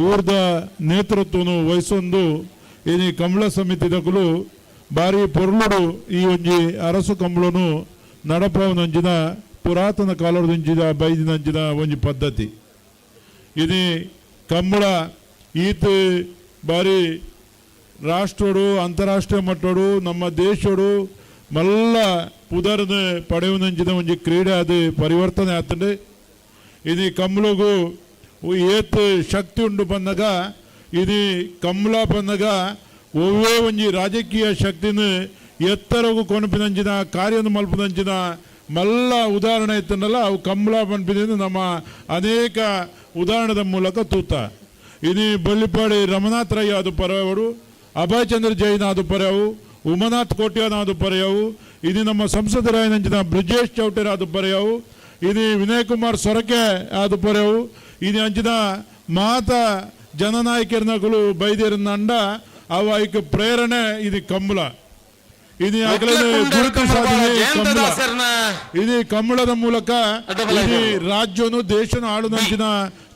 ಊರ್ದ ನೇತೃತ್ವನು ವಹಿಸೊಂದು ಇನಿ ಕಂಬಳ ಸಮಿತಿದಕುಲು ಬಾರಿ ಪೊರ್ಲುಡು ಈ ಒಂಜಿ ಅರಸು ಕಂಬಳನು ನಡಪವನಂಚಿನ ಪುರಾತನ ಕಾಲದಂಚಿನ ಬೈದಿನಂಚಿನ ಒಂಜಿ ಪದ್ಧತಿ. ಇನಿ ಕಂಬಳ ಈತ ಬಾರಿ ರಾಷ್ಟ್ರೋಡು ಅಂತಾರಾಷ್ಟ್ರೀಯ ಮಟ್ಟೋಡು ನಮ್ಮ ದೇಶೋಡು ಮಲ್ಲ ಪುದರ್ನ ಪಡೆಯುವಂಚಿನ ಒಂಜಿ ಕ್ರೀಡೆ ಅದು ಪರಿವರ್ತನೆ ಆತಂಡೆ. ಇದು ಕಂಬಳಗು ಏತ್ ಶಕ್ತಿ ಉಂಡು ಬಂದಾಗ ಇದು ಕಂಬಳ ಬಂದಾಗ ಒವ್ವೇ ಒಂಜಿ ರಾಜಕೀಯ ಶಕ್ತಿನ ಎತ್ತರಗು ಕೊನಪಿನಂಚಿನ ಕಾರ್ಯನ ಮಲ್ಪದಂಚಿನ ಮಲ್ಲ ಉದಾಹರಣೆ ಇತ್ತನಲ್ಲ ಅವು ಕಂಬಳ ಪನ್ಪಿನ ನಮ್ಮ ಅನೇಕ ಉದಾಹರಣೆದ ಮೂಲಕ ತೂತ. ಇದು ಬಳ್ಳಿಪಾಡಿ ರಮನಾಥ್ ರೈ ಅದು ಪರವರು, ಅಭಯಚಂದ್ರ ಜೈನ್ ಅದು ಪರವು, ಉಮನಾಥ್ ಕೋಟ್ಯಾನ್ ಅದು ಪರೆಯವು, ಇದು ನಮ್ಮ ಸಂಸದರಾಯನಂಚಿನ ಬ್ರಿಜೇಶ್ ಚೌಟೇರ್ ಅದು ಪರೆಯವು, ಇದು ವಿನಯ್ ಕುಮಾರ್ ಸೊರಕೆ ಅದು ಪರೆಯವು, ಇದು ಅಂಚಿನ ಮಾತ ಜನನಾಯಕರನಗಳು ಬೈದಿರನಂಡ ಅವ ಐಕ್ ಪ್ರೇರಣೆ ಇದು ಕಂಬಳ. ಇದು ಗುರುತು ಸಾಧನೆ ಕಂಬಳ. ಇದು ಕಂಬಳದ ಮೂಲಕ ಇದು ರಾಜ್ಯನು ದೇಶನು ಆಳುನಂಚಿನ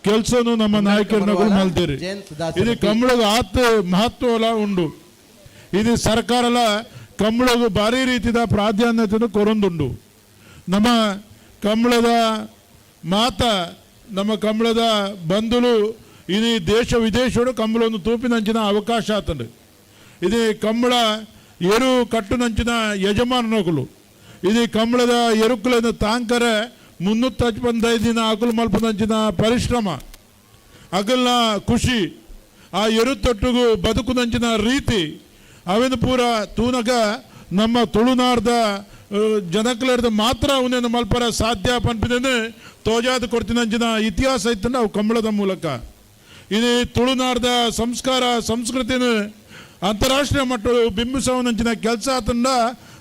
ಕೆಲಸನು ನಮ್ಮ ನಾಯಕರನಗಳು ಮಲ್ತೀರಿ. ಇದು ಕಂಬಳದ ಆತ್ ಮಹತ್ವಲ ಉಂಡು. ಇದು ಸರ್ಕಾರಲ ಕಂಬಳಗು ಭಾರಿ ರೀತಿಯ ಪ್ರಾಧಾನ್ಯತೆಯನ್ನು ಕೊರೊಂದುಂಡು. ನಮ್ಮ ಕಂಬಳದ ಮಾತ ನಮ್ಮ ಕಂಬಳದ ಬಂಧುಲು ಇನಿ ದೇಶ ವಿದೇಶಡು ಕಂಬಳೊಂದು ತೂಪಿನಂಚಿನ ಅವಕಾಶ ಆತಂಡು. ಇದು ಕಂಬಳ ಎರು ಕಟ್ಟುನಂಚಿನ ಯಜಮಾನನೊಕುಲು ಇದು ಕಂಬಳದ ಎರುಕುలను ತಾಂಕರೆ 355 ದಿನ ಅಕುಲು ಮಲ್ಪುನಂಚಿನ ಪರಿಶ್ರಮ, ಅಗಲ್ನ ಖುಷಿ, ಆ ಎರು ತೊಟ್ಟುಗು ಬದುಕುನಂಚಿನ ರೀತಿ ಅವೆನು ಪೂರ ತೂನಗ ನಮ್ಮ ತುಳುನಾಡ್ದ ಜನಕುಲೆರ್ದ್ ಮಾತ್ರ ಅವನೇನು ಮಲ್ಪರ ಸಾಧ್ಯ ಪನ್ಪಿನ ತೋಜಾದ ಕೊಡ್ತಿನಂಚಿನ ಇತಿಹಾಸ ಇತ್ತು ಅವು ಕಂಬಳದ ಮೂಲಕ. ಇದು ತುಳುನಾಡ್ದ ಸಂಸ್ಕಾರ ಸಂಸ್ಕೃತಿನ ಅಂತಾರಾಷ್ಟ್ರೀಯ ಮಟ್ಟದ ಬಿಂಬಿಸವನಂಚಿನ ಕೆಲಸ ಆತಂಡ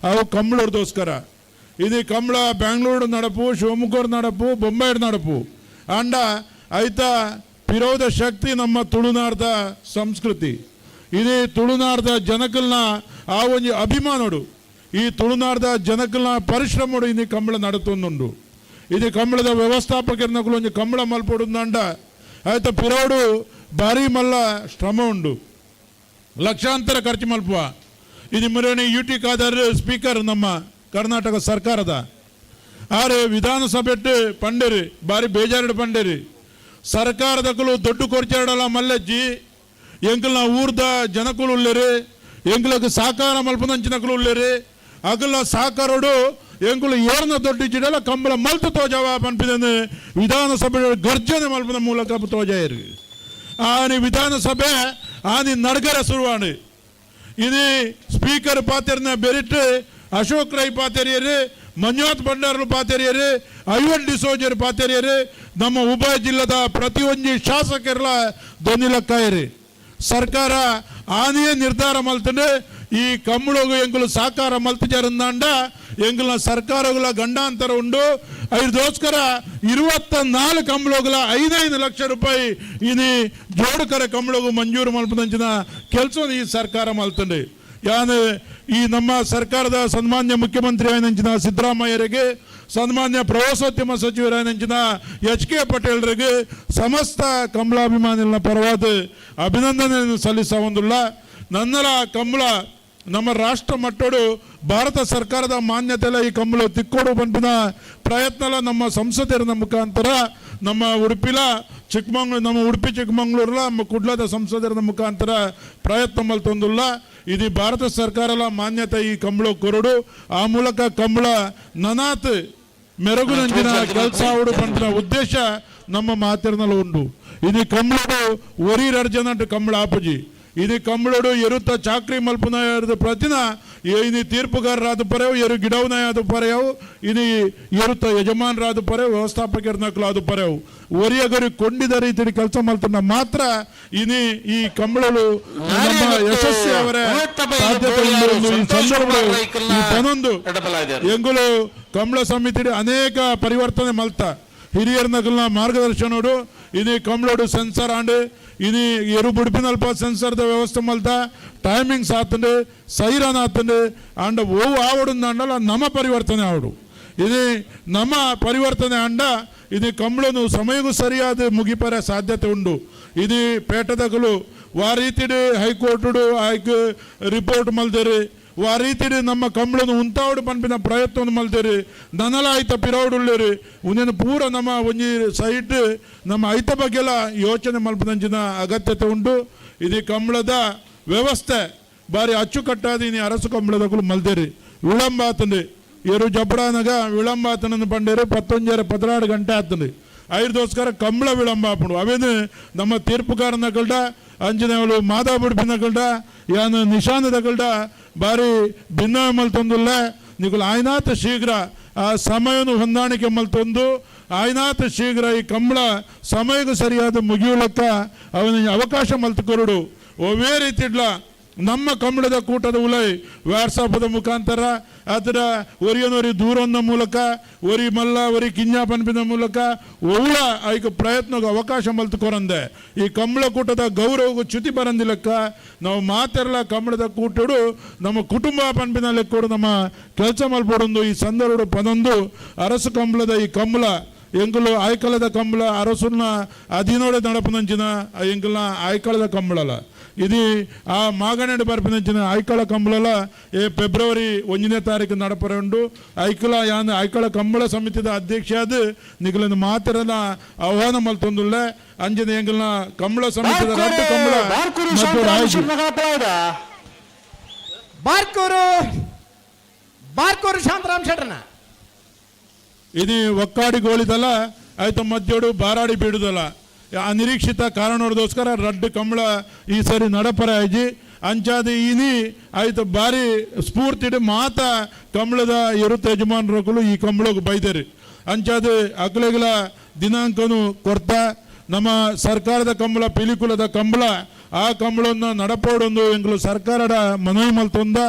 ಅವು ಕಂಬಳದೋಸ್ಕರ. ಇದು ಕಂಬಳ ಬ್ಯಾಂಗ್ಳೂರು ನಡಪು, ಶಿವಮೊಗ್ಗ ನಡಪು, ಬೊಂಬೈ ನಡಪು ಅಂಡ ಐತ ಪಿರೋಧ ಶಕ್ತಿ ನಮ್ಮ ತುಳುನಾಡ್ದ ಸಂಸ್ಕೃತಿ. ಇದು ತುಳುನಾಡ್ದ ಜನಕಲ್ನ ಆ ಒಂಜಿ ಅಭಿಮಾನೋಡು, ಈ ತುಳುನಾಡ್ದ ಜನಕಲ್ನ ಪರಿಶ್ರಮೋಡು ಇನ್ನು ಕಂಬಳ ನಡತೊಂದುಂಡು. ಇದು ಕಂಬಳದ ವ್ಯವಸ್ಥಾಪಕರನಕುಲು ಒಂಜಿ ಕಂಬಳ ಮಲ್ಪೊಡುಂದಂಡ ಆಯ್ತ ಪಿರೋಡು ಭಾರಿ ಮಲ್ಲ ಶ್ರಮ ಉಂಡು, ಲಕ್ಷಾಂತರ ಖರ್ಚು ಮಲ್ಪುವ. ಇದು ಮುರೇಣಿ ಯು ಟಿ ಖಾದರ್ ಸ್ಪೀಕರ್ ನಮ್ಮ ಕರ್ನಾಟಕ ಸರ್ಕಾರದ ಆರು ವಿಧಾನಸಭೆ ಪಂಡೇರಿ ಭಾರಿ ಬೇಜಾರು ಪಂಡೇರಿ ಸರ್ಕಾರದಕಲು ದೊಡ್ಡ ಕೊರ್ಚಾಡಲ್ಲ ಮಲ್ಲಜ್ಜಿ ಎಂಕಲ್ನ ಊರ್ದ ಜನಕುಲು ಉಳ್ಳೇರಿ, ಎಂಕಲకు ಸಹಕಾರ ಮಲ್ಪದಂಚಿನಕುಲು ಉಳ್ಳೇರಿ, ಅಗಲ ಸಹಕಾರೋಡು ಎಂಕುಲು ಏರ್ನ ದೊಡ್ಡ ಇಚ್ಚಿಡಲ್ಲ ಕಂಬಳ ಮಲ್ತು ತೋಜಾವ ಪನ್ಪಿದನ್ನು ವಿಧಾನಸಭೆ ಗರ್ಜನೆ ಮಲ್ಪದ ಮೂಲಕ ತೋಜಾಯಿರಿ. ಆನಿ ವಿಧಾನಸಭೆ ಆನಿ ನಡ್ಗರ ಶುರುವಾಣಿ ಇದು ಸ್ಪೀಕರ್ ಪಾತೆರ್ನ ಬೆರಿಟ್ ಅಶೋಕ್ ರೈ ಪಾತೆರಿಯರು, ಮಂಜುನಾಥ್ ಭಂಡಾರಲು ಪಾತೆರಿಯರು, ಐವನ್ ಡಿಸೋಜರ್ ಪಾತೆರಿಯರು, ನಮ್ಮ ಉಭಯ ಜಿಲ್ಲೆದ ಪ್ರತಿಯೊಂದು ಶಾಸಕರೆಲ್ಲ ದೊನಿಲಕ್ಕಾಯರಿ. ಸರ್ಕಾರ ಆನೆಯೇ ನಿರ್ಧಾರ ಮಲ್ತಂಡು ಈ ಕಂಬಳಗು ಎಂಕುಲು ಸಹಕಾರ ಮಲ್ತಿಜಾರಂದಾಂಡ ಎಂಕುಲ್ನ ಸರ್ಕಾರಗಳ ಗಂಡಾಂತರ ಉಂಡು. ಐದೋಸ್ಕರ 24 ಕಂಬಳಗಳ 5-5 ಲಕ್ಷ ರೂಪಾಯಿ ಇನಿ ಜೋಡುಕರ ಕಂಬಳಗು ಮಂಜೂರು ಮಲ್ಪದಂಚಿನ ಕೆಲಸ ಈ ಸರ್ಕಾರ ಮಲ್ತಂಡು. ಯಾನು ಈ ನಮ್ಮ ಸರ್ಕಾರದ ಸನ್ಮಾನ್ಯ ಮುಖ್ಯಮಂತ್ರಿ ಆಯ್ನಂಚಿನ ಸಿದ್ದರಾಮಯ್ಯರಿಗೆ, ಸನ್ಮಾನ್ಯ ಪ್ರವಾಸೋದ್ಯಮ ಸಚಿವರಾಯನಂಚಿನ ಎಚ್ ಕೆ ಪಟೇಲ್ರಿಗೆ ಸಮಸ್ತ ಕಂಬಳಾಭಿಮಾನಿಗಳ ಪರವಾದ ಅಭಿನಂದನೆಯನ್ನು ಸಲ್ಲಿಸ ಒಂದುಲ್ಲ. ನನ್ನಲ ಕಂಬಳ ನಮ್ಮ ರಾಷ್ಟ್ರ ಮಟ್ಟೋಡು ಭಾರತ ಸರ್ಕಾರದ ಮಾನ್ಯತೆಲ್ಲ ಈ ಕಂಬಳ ತಿಕ್ಕೋಡು ಪನ್ಪಿನ ಪ್ರಯತ್ನ ನಮ್ಮ ಸಂಸದರ ಮುಖಾಂತರ ನಮ್ಮ ಉಡುಪಿಲ ಚಿಕ್ಕಮಂಗ್ಳೂರು, ನಮ್ಮ ಉಡುಪಿ ಚಿಕ್ಕಮಂಗ್ಳೂರ್ಲ ನಮ್ಮ ಕುಡ್ಲದ ಸಂಸದರ ಮುಖಾಂತರ ಪ್ರಯತ್ನ ಮಲ್ತೊಂದುಲ್ಲ. ಇದು ಭಾರತ ಸರ್ಕಾರಲ ಮಾನ್ಯತೆ ಈ ಕಂಬಳ ಕೊರಡು, ಆ ಮೂಲಕ ಕಂಬಳ ನನಾತ್ ಮೆರಗುನಂಚಿನ ಕೆಲಸ ಆವಡು ಪನ್ಪಿನ ಉದ್ದೇಶ ನಮ್ಮ ಮಾತಿರ್ನಲ್ಲ ಉಂಡು. ಇದು ಕಂಬಳಡು ಒರಿ ರರ್ಜನಂಟು ಕಂಬಳ ಆಪುಜಿ. ಇದು ಕಂಬಳಡು ಎರುತ್ತ ಚಾಕ್ರಿ ಮಲ್ಪುನ ಪ್ರತಿನ ಇನಿ ತೀರ್ಪುಗಾರರಾದ ಪರೆವು, ಎರು ಗಿಡವನಾದ ಪರೆಯವು, ಇನಿ ಎರುತ್ತ ಯಜಮಾನರಾದ ಪರೆವು, ವ್ಯವಸ್ಥಾಪಕರನಕಲಾದ ಪರೆವು ಒರಿಯಗರಿ ಕೊಂಡಿದ ರೀತಿ ಕೆಲಸ ಮಲ್ತನ ಮಾತ್ರ ಇನಿ ಈ ಕಂಬಳಲು ನಮ್ಮ ಯಶಸ್ವಿ ಅವರ ಸಾಧ್ಯತೆ ಉಂಡು. ಈ ಸಂದರ್ಭ ಈ ಪನೊಂದು ಎಂಗುಲು ಕಂಬಳ ಸಮಿತಿ ಅನೇಕ ಪರಿವರ್ತನೆ ಮಲ್ತ ಹಿರಿಯರ ನಗಲ್ನ ಮಾರ್ಗದರ್ಶನೋಡು ಇನಿ ಕಂಬಳೋಡು ಸೆನ್ಸರ್ ಆಂಡ್ ಇನಿ ಎರು ಬುಡಿಪಿನಲ್ಪ ಸೆನ್ಸರ್ದ ವ್ಯವಸ್ಥೆ ಮಲ್ತ ಟೈಮಿಂಗ್ಸ್ ಆತಂಡು, ಸೈರನ್ ಆತಂಡು, ಅಂಡ ಓವು ಆವಡುಂದಂಡಲ ನಮ್ಮ ಪರಿವರ್ತನೆ ಆವಡು. ಇದು ನಮ್ಮ ಪರಿವರ್ತನೆ ಅಂಡ ಇದು ಕಂಬಳನು ಸಮಯಕ್ಕೂ ಸರಿಯಾದ ಮುಗಿಪರ ಸಾಧ್ಯತೆ ಉಂಡು. ಇದು ಪೇಟದಗಲು ವಾ ರೀತಿಡು ಹೈಕೋರ್ಟುಡು ಹೈಕ್ ರಿಪೋರ್ಟ್ ಮಲ್ದೇರಿ, ವಾ ರೀತಿಡು ನಮ್ಮ ಕಂಬಳನು ಉಂತಾವಡು ಪನ್ಪಿನ ಪ್ರಯತ್ನ ಮಲ್ದೇರಿ, ನನಲ ಐತ ಪಿರವಡುಳ್ಳೇರಿ ಉಂದೇನು ಪೂರ ನಮ್ಮ ಒಂಜಿ ಸೈಟ್ ನಮ್ಮ ಐತ ಬಗ್ಗೆಲ್ಲ ಯೋಚನೆ ಮಲ್ಪದಂಚಿನ ಅಗತ್ಯತೆ ಉಂಟು. ಇದು ಕಂಬಳದ ವ್ಯವಸ್ಥೆ ಭಾರಿ ಅಚ್ಚುಕಟ್ಟಾದ ಇನಿ ಅರಸು ಕಂಬಳದಕುಲು ಮಲ್ದೇರಿ. ವಿಳಂಬ ಆತಂದು ಎರು ಜಪಡಾನಗ ವಿಳಂಬ ಆತನನ್ನು ಪಂಡೇರು 11 12 ಗಂಟೆ ಆತಂದು ಐದೋಸ್ಕರ ಕಂಬಳ ವಿಳಂಬ ಆಪುಂಡು. ಅವೇನು ನಮ್ಮ ತೀರ್ಪುಗಾರನ ಕಲ್ಡ ಅಂಜನೇವಲು ಮಾದಾಬುಡಿಪಿನ ಕಲ್ಡ ಯಾನು ನಿಶಾನದ ಕಲ್ಡ ಭಾರಿ ಭಿನ್ನ ಮಲ್ತೊಂದುಲ್ಲ. ನಿಕುಲು ಆಯ್ನಾತ ಶೀಘ್ರ ಆ ಸಮಯನು ಹೊಂದಾಣಿಕೆ ಮಲ್ತೊಂದು ಆಯ್ನಾತ ಶೀಘ್ರ ಈ ಕಂಬಳ ಸಮಯಕ್ಕೆ ಸರಿಯಾದ ಮುಗಿಯುಲಕ್ಕ ಅವನ ಅವಕಾಶ ಮಲ್ತು ಕೊರಡು. ಒವೇ ರೀತಿಡ್ಲ ನಮ್ಮ ಕಂಬಳದ ಕೂಟದ ಉಲೈ ವಾಟ್ಸಪ್ಪದ ಮುಖಾಂತರ ಅದರ ಒರಿಯನೊರಿ ದೂರನ್ನ ಮೂಲಕ ಒರಿ ಮಲ್ಲ ಒರಿ ಕಿಂಜ ಪನ್ಪಿನ ಮೂಲಕ ಒವ್ಳ ಐಕ ಪ್ರಯತ್ನಕ್ಕೆ ಅವಕಾಶ ಮಲ್ತು ಕೊರಂದೆ ಈ ಕಂಬಳ ಕೂಟದ ಗೌರವಕ್ಕೂ ಚ್ಯುತಿ ಬರಂದಿಲ್ಲಕ್ಕ ನಾವು ಮಾತೆಲ್ಲ ಕಂಬಳದ ಕೂಟಡು ನಮ್ಮ ಕುಟುಂಬ ಪನ್ಪಿನ ಲೆಕ್ಕೋಡು ನಮ್ಮ ಕೆಲಸ ಮಲ್ಪೊಡೊಂದು ಈ ಸಂದರ್ಭ ಪನೊಂದು ಅರಸು ಕಂಬಳದ ಈ ಕಂಬಳ ಎಂಕುಲು ಆಯ್ಕಲದ ಕಂಬಳ ಅರಸುನ ಅಧೀನೋಡೆ ನಡಪುನಂಚಿನ ಎಂಕಲ್ನ ಆಯ್ಕಳದ ಕಂಬಳಲ ಇದು ಆ ಮಾಗಣೆಡ್ ಬರ್ಪಿನಂಚಿನ ಐಕಳ ಕಂಬಳಲ ಏ ಫೆಬ್ರವರಿ 1ನೇ ತಾರೀಕು ನಡಪರೆ ಉಂಡು. ಐಕಳ ಯಾನ್ ಐಕಳ ಕಂಬಳ ಸಮಿತಿದ ಅಧ್ಯಕ್ಷ ಆದ್ ನಿಗಲನ್ನು ಮಾತ್ರನ ಆಹ್ವಾನ ಮಲ್ತೊಂದುಲ್ಲೆ. ಅಂಜನೆ ಎಂಗಲ್ನ ಕಂಬಳ ಸಮಿತಿದ ರಡ್ಡು ಕಂಬಳ ಮತ್ತು ರಾಜು. ಬಾರ್ಕೂರು ಬಾರ್ಕೂರು ಶಾಂತರಾಮ್ ಶೆಟ್ಟರ್ನ ಇದು ಒಕ್ಕಾಡಿ ಗೋಳಿದಲ್ಲ ಆಯ್ತು ಮಧ್ಯೋಡು ಬಾರಾಡಿ ಬೀಡುದಲ್ಲ ಅನಿರೀಕ್ಷಿತ ಕಾರಣದೋಸ್ಕರ ರಡ್ಡು ಕಂಬಳ ಈ ಸರಿ ನಡಪರ ಆಯ್ಜಿ. ಅಂಚಾದ ಇನಿ ಆಯ್ತು ಬಾರಿ ಸ್ಫೂರ್ತಿಡು ಮಾತ ಕಂಬಳದ ಇರುತ್ತ ಯಜಮಾನರುಗಳು ಈ ಕಂಬಳಕ್ಕೆ ಬೈದರು. ಅಂಚಾದ ಅಕಲೆಗಳ ದಿನಾಂಕನು ಕೊರ್ತಾ ನಮ್ಮ ಸರ್ಕಾರದ ಕಂಬಳ ಪಿಲಿಕುಲದ ಕಂಬಳ ಆ ಕಂಬಳನ್ನು ನಡಪೋಡೊಂದು ಎಂಗ್ಲು ಸರ್ಕಾರದ ಮನವಿ ಮಲ್ತೊಂದ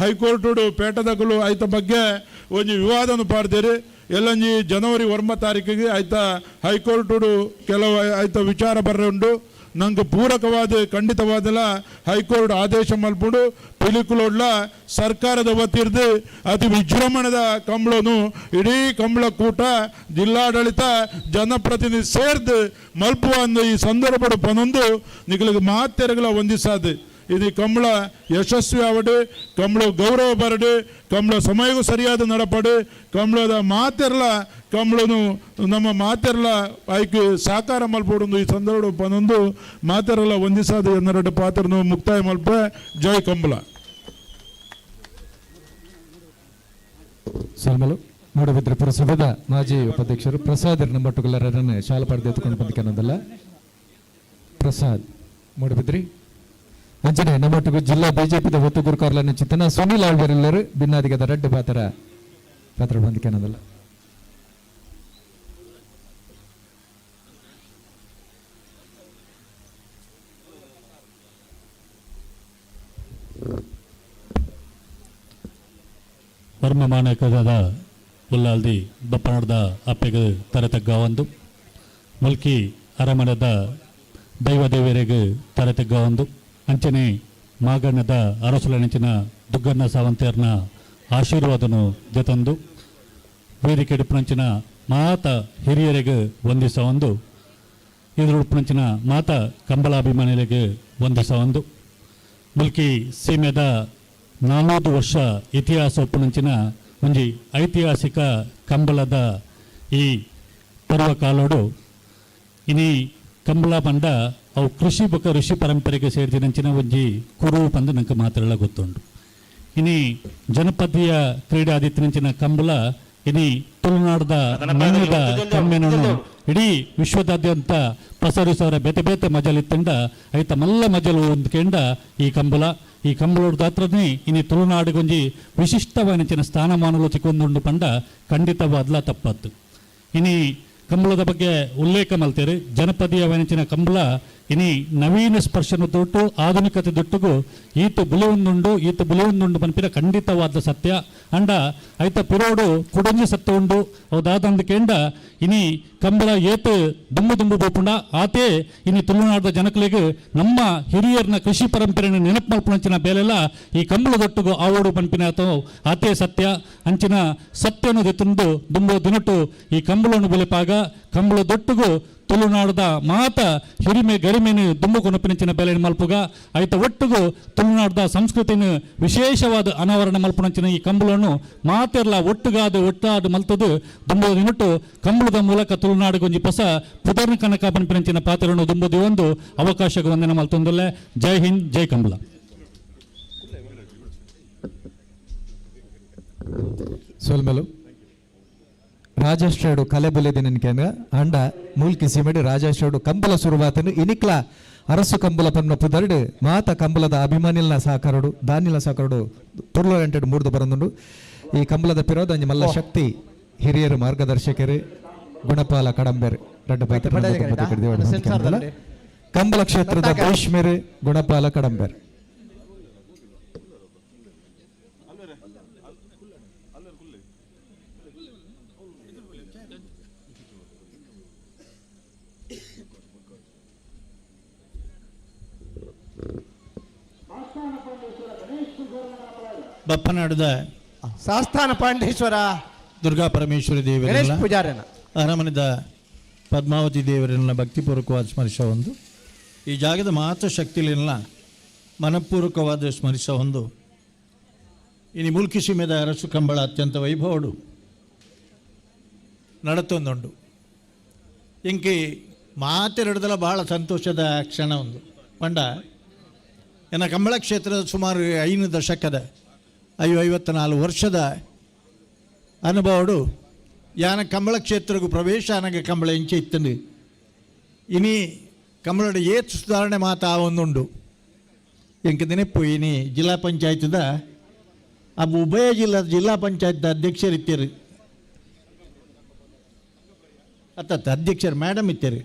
ಹೈಕೋರ್ಟುಡು ಪೇಟದಕಲು ಆಯ್ತ ಬಗ್ಗೆ ಒಂಜಿ ವಿವಾದನು ಪಾಡ್ದೇರಿ. ಎಲ್ಲಂಜಿ ಜನವರಿ 9 ತಾರೀಕಿಗೆ ಆಯ್ತಾ ಹೈಕೋರ್ಟುಡು ಕೆಲವು ಆಯ್ತ ವಿಚಾರ ಬರ್ರೆ ಉಂಡು. ನಂಗೆ ಪೂರಕವಾದ ಖಂಡಿತವಾದಲ ಹೈಕೋರ್ಟ್ ಆದೇಶ ಮಲ್ಪುಂಡು. ಪಿಲಿಕುಲೊಡ್ಲ ಸರ್ಕಾರದ ವತಿರ್ದು ಅತಿ ವಿಜೃಂಭಣದ ಕಂಬಳನು ಇಡೀ ಕಂಬಳ ಕೂಟ ಜಿಲ್ಲಾಡಳಿತ ಜನಪ್ರತಿನಿಧಿ ಸೇರ್ದು ಮಲ್ಪುವ ಅಂದು ಈ ಸಂದರ್ಭದ ಪನೊಂದು ನಿಗಲಿಗೆ ಮಾತೆರಗಳ ವಂದಿಸಾದು. ಇದು ಕಂಬಳ ಯಶಸ್ವಿ ಆವಡು, ಕಂಬಳ ಗೌರವ ಬರಡು, ಕಂಬಳ ಸಮಯಕ್ಕೂ ಸರಿಯಾದ ನಡಪಡು, ಕಂಬಳದ ಮಾತೆರ್ಲ ಕಂಬಳನು ನಮ್ಮ ಮಾತೆರ್ಲ ಆಯ್ಕೆ ಸಾಕಾರ ಮಲ್ಪೊಡೊಂದು ಈ ಸಂದರ್ಭ ಪನೊಂದು ಮಾತೆರಲ್ಲ ವಂದಿಸಾದ ಎನ್ನೆರಡು ಪಾತ್ರನು ಮುಕ್ತಾಯ ಮಲ್ಪ. ಜೈ ಕಂಬಳ. ಸಲ್ಮಲು ಮೂಡಬಿದ್ರೆ ಪುರಸಭೆದ ಮಾಜಿ ಉಪಾಧ್ಯಕ್ಷರು ಪ್ರಸಾದ್ ನಂಬಟ್ಟುಗಲ್ಲರನ್ನು ಶಾಲಾ ಪಡೆದು ಎತ್ತುಕೊಂಡು ಬಂದಕ್ಕೆನ್ನೋದಲ್ಲ ಪ್ರಸಾದ್ ಮೂಡಬಿದ್ರಿ. ಅಂಚನೆ ನಮ್ಮೊಟ್ಟಿಗೆ ಜಿಲ್ಲಾ ಬಿಜೆಪಿದ ಒತ್ತು ಗುರುಕಾರ್ಲನ್ನು ಚಿತ್ತನ ಸುನೀಲ್ ಆಳ್ವೆರೆಲ್ಲರು ಬಿನ್ನಾದಿಗದ ರಡ್ಡು ಪಾತ್ರ ಪಾತ್ರ ಬಂದಕ್ಕೆನ್ನೋದಲ್ಲ. ವರ್ಮ ಮಾನಕದ ಉಲ್ಲಾಲ್ದಿ ಬಪ್ಪನಾಡ್ದ ಅಪ್ಪೆಗೆ ತರೆ ಒಂದು, ಮುಲ್ಕಿ ಅರಮನದ ದೈವ ದೇವರಿಗೆ ತರೆ ಒಂದು, ಅಂಚನೆ ಮಾಗಣ್ಣದ ಅರಸುಲನೆಂಚಿನ ದುಗ್ಗಣ್ಣ ಸಾವಂತೇರ್ನ ಆಶೀರ್ವಾದನು ಜೊತಂದು ವೇದಿಕೆ ಡಿಪ್ಪುನಂಚಿನ ಮಾತ ಹಿರಿಯರಿಗೆ ವಂದಿಸ ಒಂದು, ಇದರುಡುಪುನಂಚಿನ ಮಾತ ಕಂಬಳಾಭಿಮಾನಿಗಳಿಗೆ ವಂದಿಸ ಒಂದು. ಮುಲ್ಕಿ ಸೀಮೆದ 400 ವರ್ಷ ಇತಿಹಾಸ ಒಪ್ಪುನಂಚಿನ ಒಂಜಿ ಐತಿಹಾಸಿಕ ಕಂಬಳದ ಈ ಪರ್ವಕಾಲೋಡು ಇನಿ ಕಂಬಳ ಪಂಡ ಅವು ಕೃಷಿ ಬೊಕ್ಕ ಋಷಿ ಪರಂಪರೆಗೆ ಸೇರಿದಿನಂಚಿನ ಒಂಜಿ ಕುರು ಪಂದು ನಂಗೆ ಮಾತ್ರೆಲ್ಲ ಗೊತ್ತುಂಡು. ಇನಿ ಜನಪದೀಯ ಕ್ರೀಡಾದಿತ್ತಿನಂಚಿನ ಕಂಬಳ ಇನಿ ತುಳುನಾಡದ ಮಣ್ಣದ ಕಮ್ಮೆನನ್ನು ಇಡೀ ವಿಶ್ವದಾದ್ಯಂತ ಪಸರಿಸೋರ ಬೇತೆ ಬೇತೆ ಮಜಲಿತ್ತಂಡ ಐತ ಮಲ್ಲ ಮಜಲು ಒಂದು ಕೆಂಡ ಈ ಕಂಬಳ. ಈ ಕಂಬಳದ ಹತ್ರನೇ ಇನಿ ತುಳುನಾಡಿಗೊಂಜಿ ವಿಶಿಷ್ಟವಾದ ಸ್ಥಾನಮಾನಲು ಚಿಕ್ಕೊಂದುಂಡು ಪಂಡ ಖಂಡಿತವಾದ್ಲ ತಪ್ಪತ್ತು. ಇನಿ ಕಂಬಳದ ಬಗ್ಗೆ ಉಲ್ಲೇಖ ಮಲ್ತೇರಿ ಜನಪದೀಯ ವನಚಿನ ಕಂಬಳ ಇನಿ ನವೀನ ಸ್ಪರ್ಶನ ದೊಟ್ಟು ಆಧುನಿಕತೆ ದೊಟ್ಟುಗು ಈತ ಬುಲೆಯೊಂದುಂಡು ಈತ ಬುಲೆಯೊಂದುಂಡು ಪನ್ಪಿನ ಖಂಡಿತವಾದ ಸತ್ಯ. ಅಂಡ ಐತ ಪಿರೋಡು ಕುಡಂಜಿ ಸತ್ಯ ಉಂಡು ಅವು ಕೇಂಡ ಇನಿ ಕಂಬಳ ಏತು ದುಂಬು ದುಂಬು ಬೋಪುಂಡ ಆತೇ ಇನಿ ತುಳುನಾಡದ ಜನಕಲಿಗೆ ನಮ್ಮ ಹಿರಿಯರ್ನ ಕೃಷಿ ಪರಂಪರೆಯನ್ನು ನೆನಪು ಮಲ್ಪುನಂಚಿನ ಬೇಲೆಲ್ಲ ಈ ಕಂಬಳದೊಟ್ಟುಗು ಆವೋಡು ಪನ್ಪಿನ ಆತೇ ಸತ್ಯ. ಅಂಚಿನ ಸತ್ಯನು ದೆತ್ತುಂದು ದುಂಬು ದಿನಟು ಈ ಕಂಬಳನ್ನು ಬುಲೆಪಾಗ ಕಂಬಳದೊಟ್ಟುಗು ತುಳುನಾಡದ ಮಾತ ಹಿರಿಮೆ ಗರಿಮೆನು ದುಂಬು ಕೊನಪಿನಂಚಿನ ಬೆಲೆ ಮಲ್ಪುಗ ಐತ ಒಟ್ಟುಗು ತುಳುನಾಡದ ಸಂಸ್ಕೃತಿನ ವಿಶೇಷವಾದ ಅನಾವರಣ ಮಲ್ಪುನಂಚಿನ ಈ ಕಂಬಳನ್ನು ಮಾತೆರ್ಲ ಒಟ್ಟುಗಾದ ಒಟ್ಟಾದ ಮಲ್ತದು ದುಂಬು ದಿನಟು ಕಂಬಳದ ಮೂಲಕ ತುಳುನಾಡಿಗೊಂಜಿ ಪೊಸ ಪುದರ್ನ ಕನಕ ಪನ್ಪಿನಂಚಿನ ಪಾತ್ರವನ್ನು ದುಂಬುದಿ ಒಂದು ಅವಕಾಶಕ್ಕೆ ವಂದನೆ ಮಲ್ತೊಂದುಲ್ಲೆ. ಜೈ ಹಿಂದ್, ಜೈ ಕಂಬಳ. ಸೊಲ್ಮೆಲು ರಾಜಶ್ರೇಡು ಕಲೆ ಬುಲೆದಿನನ್ಕೇನ ಅಂಡ ಮೂಲ್ಕಿ ಸಿಮೆಡು ರಾಜಶ್ರೇಡು ಕಂಬಲ ಸುರುವಾತನು ಇನಿಕ್ಲ ಅರಸು ಕಂಬಲ ಪನ್ನ ಪುದರ್ಡು ಮಾತ ಕಂಬಲದ ಅಭಿಮಾನಿಲ್ನ ಸಹಕಾರಡು ದಾನಿಲ ಸಹಕಾರಡು ತುರ್ಲು ಎಂಟೆಡ್ ಮೂಡ್ದು ಬರಂದುಂಡು. ಈ ಕಂಬಲದ ಪಿರೋದ ಅಂಜಿ ಮಲ್ಲ ಶಕ್ತಿ ಹಿರಿಯರು ಮಾರ್ಗದರ್ಶಕರು ಗುಣಪಾಲ ಕಡಂಬೆರ್ ರಡ್ಡ ಪಾತ್ರ ಕಂಬಲ ಕ್ಷೇತ್ರದ ಭೀಷ್ಮರು ಗುಣಪಾಲ ಕಡಂಬೆರ್. ಬಪ್ಪನಾಡದ ಸಾಸ್ಥಾನ ಪಾಂಡೇಶ್ವರ ದುರ್ಗಾ ಪರಮೇಶ್ವರಿ ದೇವರ ಗಣೇಶ್ ಪೂಜಾರನ ಅರಮನೆದ ಪದ್ಮಾವತಿ ದೇವರನ್ನ ಭಕ್ತಿಪೂರ್ವಕವಾದ ಸ್ಮರಿಸ ಒಂದು ಈ ಜಾಗದ ಮಾತ್ರ ಶಕ್ತಿಲಿಲ್ಲ ಮನಪೂರ್ವಕವಾದ ಸ್ಮರಿಸ ಒಂದು ಇನಿ ಮುಲ್ಕಿ ಸೀಮೆದ ಅರಸು ಕಂಬಳ ಅತ್ಯಂತ ವೈಭವಡು ನಡತೊಂದುಂಡು. ಇಂಕಿ ಮಾತೆರಡ್ದಲ ಬಹಳ ಸಂತೋಷದ ಕ್ಷಣ ಒಂದು ಪಂಡ ಎನ್ನ ಕಂಬಳ ಕ್ಷೇತ್ರದ ಸುಮಾರು 5 ದಶಕದ 54 ವರ್ಷದ ಅನುಭವಡು ಯಾನ ಕಂಬಳ ಕ್ಷೇತ್ರಕ್ಕೂ ಪ್ರವೇಶ ಅನಗ ಕಂಬಳ ಎಂಚೆ ಇತ್ತಂದು ಇನಿ ಕಂಬಳಡು ಏತ್ ಸುಧಾರಣೆ ಮಾತಾ ಒಂದುಂಡು. ಎಂಕ ನೆನಪು ಇನಿ ಜಿಲ್ಲಾ ಪಂಚಾಯತ್ದ ಅಬ್ಬು ಉಭಯ ಜಿಲ್ಲಾ ಪಂಚಾಯತ್ದ ಅಧ್ಯಕ್ಷರು ಇತ್ತೀರಿ, ಅತ್ತ ಅಧ್ಯಕ್ಷರು ಮೇಡಮ್ ಇತ್ತೀರಿ,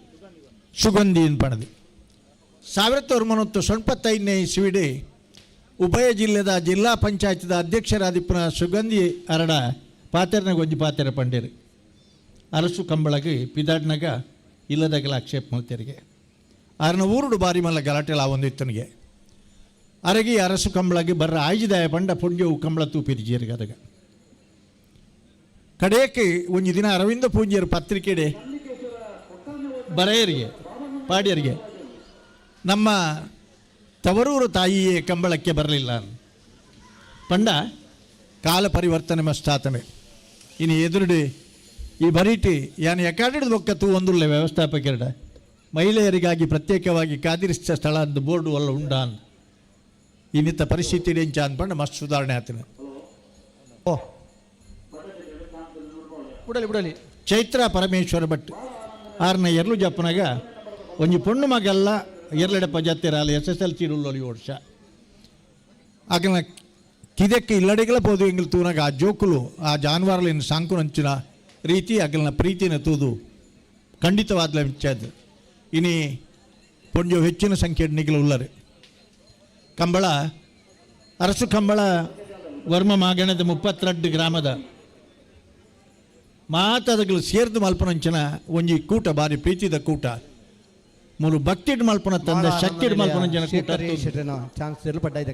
ಸುಗಂಧಿ ಅನ್ಪಣದು. 1995ನೇ ಇಸ್ವಿಡಿ ಉಭಯ ಜಿಲ್ಲೆದ ಜಿಲ್ಲಾ ಪಂಚಾಯತ್ದ ಅಧ್ಯಕ್ಷರಾದಿಪ್ಪನ ಸುಗಂಧಿ ಅರಡ ಪಾತೆರನಾಗ ಒಂಜಿ ಪಾತೆರ ಪಂಡೇರು ಅರಸು ಕಂಬಳಗೆ ಪಿದಾಡ್ನಾಗ ಇಲ್ಲದಾಗಲ ಆಕ್ಷೇಪ ಮಲ್ತೆರಿಗೆ ಆರನ ಊರುಡು ಬಾರಿ ಮಲ್ಲ ಗಲಾಟೆಲ ಒಂದು ಇತ್ತನಿಗೆ ಅರಗಿ ಅರಸು ಕಂಬಳಗೆ ಬರ್ರ ಆಯ್ಜಿದಾಯ ಪಂಡ ಪುಂಜವು ಕಂಬಳ ತೂಪಿರಿ ಜೀರಿಗೆ ಅದಗ ಕಡೆಯಕ್ಕೆ ಒಂಜಿ ದಿನ ಅರವಿಂದ ಪೂಂಜಿಯರು ಪತ್ರಿಕೆಡೆ ಬರೆಯರಿಗೆ ಪಾಡ್ಯರಿಗೆ ನಮ್ಮ ತವರೂರು ತಾಯಿಯೇ ಕಂಬಳಕ್ಕೆ ಬರಲಿಲ್ಲ ಪಂಡ ಕಾಲ ಪರಿವರ್ತನೆ ಮಸ್ತಾತನೆ ಇನ್ನು ಎದುರುಡಿ ಈ ಬರೀಟಿ ಯಾನು ಎಕಾಡಿದ ಬೊಕ್ಕ ತೂ ಒಂದುಳ್ಳೆ ವ್ಯವಸ್ಥಾಪಕರಡ ಮಹಿಳೆಯರಿಗಾಗಿ ಪ್ರತ್ಯೇಕವಾಗಿ ಕಾದಿರಿಸಿದ ಸ್ಥಳ ಅಂದು ಬೋರ್ಡು ಅಲ್ಲ ಉಂಡ ಅಂದ ಇನ್ನಿತ್ತ ಪರಿಸ್ಥಿತಿ ಎಂಚ ಅಂದ್ಪಂಡ ಮಸ್ತ್ ಸುಧಾರಣೆ ಆತನ. ಓ ಬಿಡಲಿ ಬಿಡಲಿ. ಚೈತ್ರ ಪರಮೇಶ್ವರ ಭಟ್ ಆರನ ಎರ್ಲು ಜಪ್ಪನಾಗ ಒಂಜಿ ಪೊಣ್ಣು ಮಗಲ್ಲ ಎರ್ಲೆಡಪ್ಪ ಜತ್ತಿರಾಲ SSLC ಉಳ್ಳೊಲಿ ವರ್ಷ ಆಗನ ಕಿದಕ್ಕೆ ಇಲ್ಲಡೆಗಳ ಪೋದು ಎಂಗಿಲ್ ತೂನಾಗ ಆ ಜೋಕುಲು ಆ ಜಾನುವಾರುಲಿನ ಸಾಂಕುನಂಚಿನ ರೀತಿ ಅಗಲ್ನ ಪ್ರೀತಿನ ತೂದು ಖಂಡಿತವಾದ್ಲ ಮಿಚ್ಚಾದ್ದು. ಇನಿ ಪೊಂಜೋ ಹೆಚ್ಚಿನ ಸಂಖ್ಯೆ ನಿಗಲು ಉಲ್ಲರು ಕಂಬಳ ಅರಸು ಕಂಬಳ ವರ್ಮ ಮಾಗಣದ 32 ಗ್ರಾಮದ ಮಾತದಗಳು ಸೇರ್ದು ಮಲ್ಪನಂಚಿನ ಒಂಜಿ ಕೂಟ ಬಾರಿ ಪ್ರೀತಿದ ಕೂಟ ಮೂಲು ಭಕ್ತಿಡ್ ಮಲ್ಪನ ತಂದೆ ಶಕ್ತಿಡ್ ಮಲ್ಪನಂಚಿನ ಕೂಟ.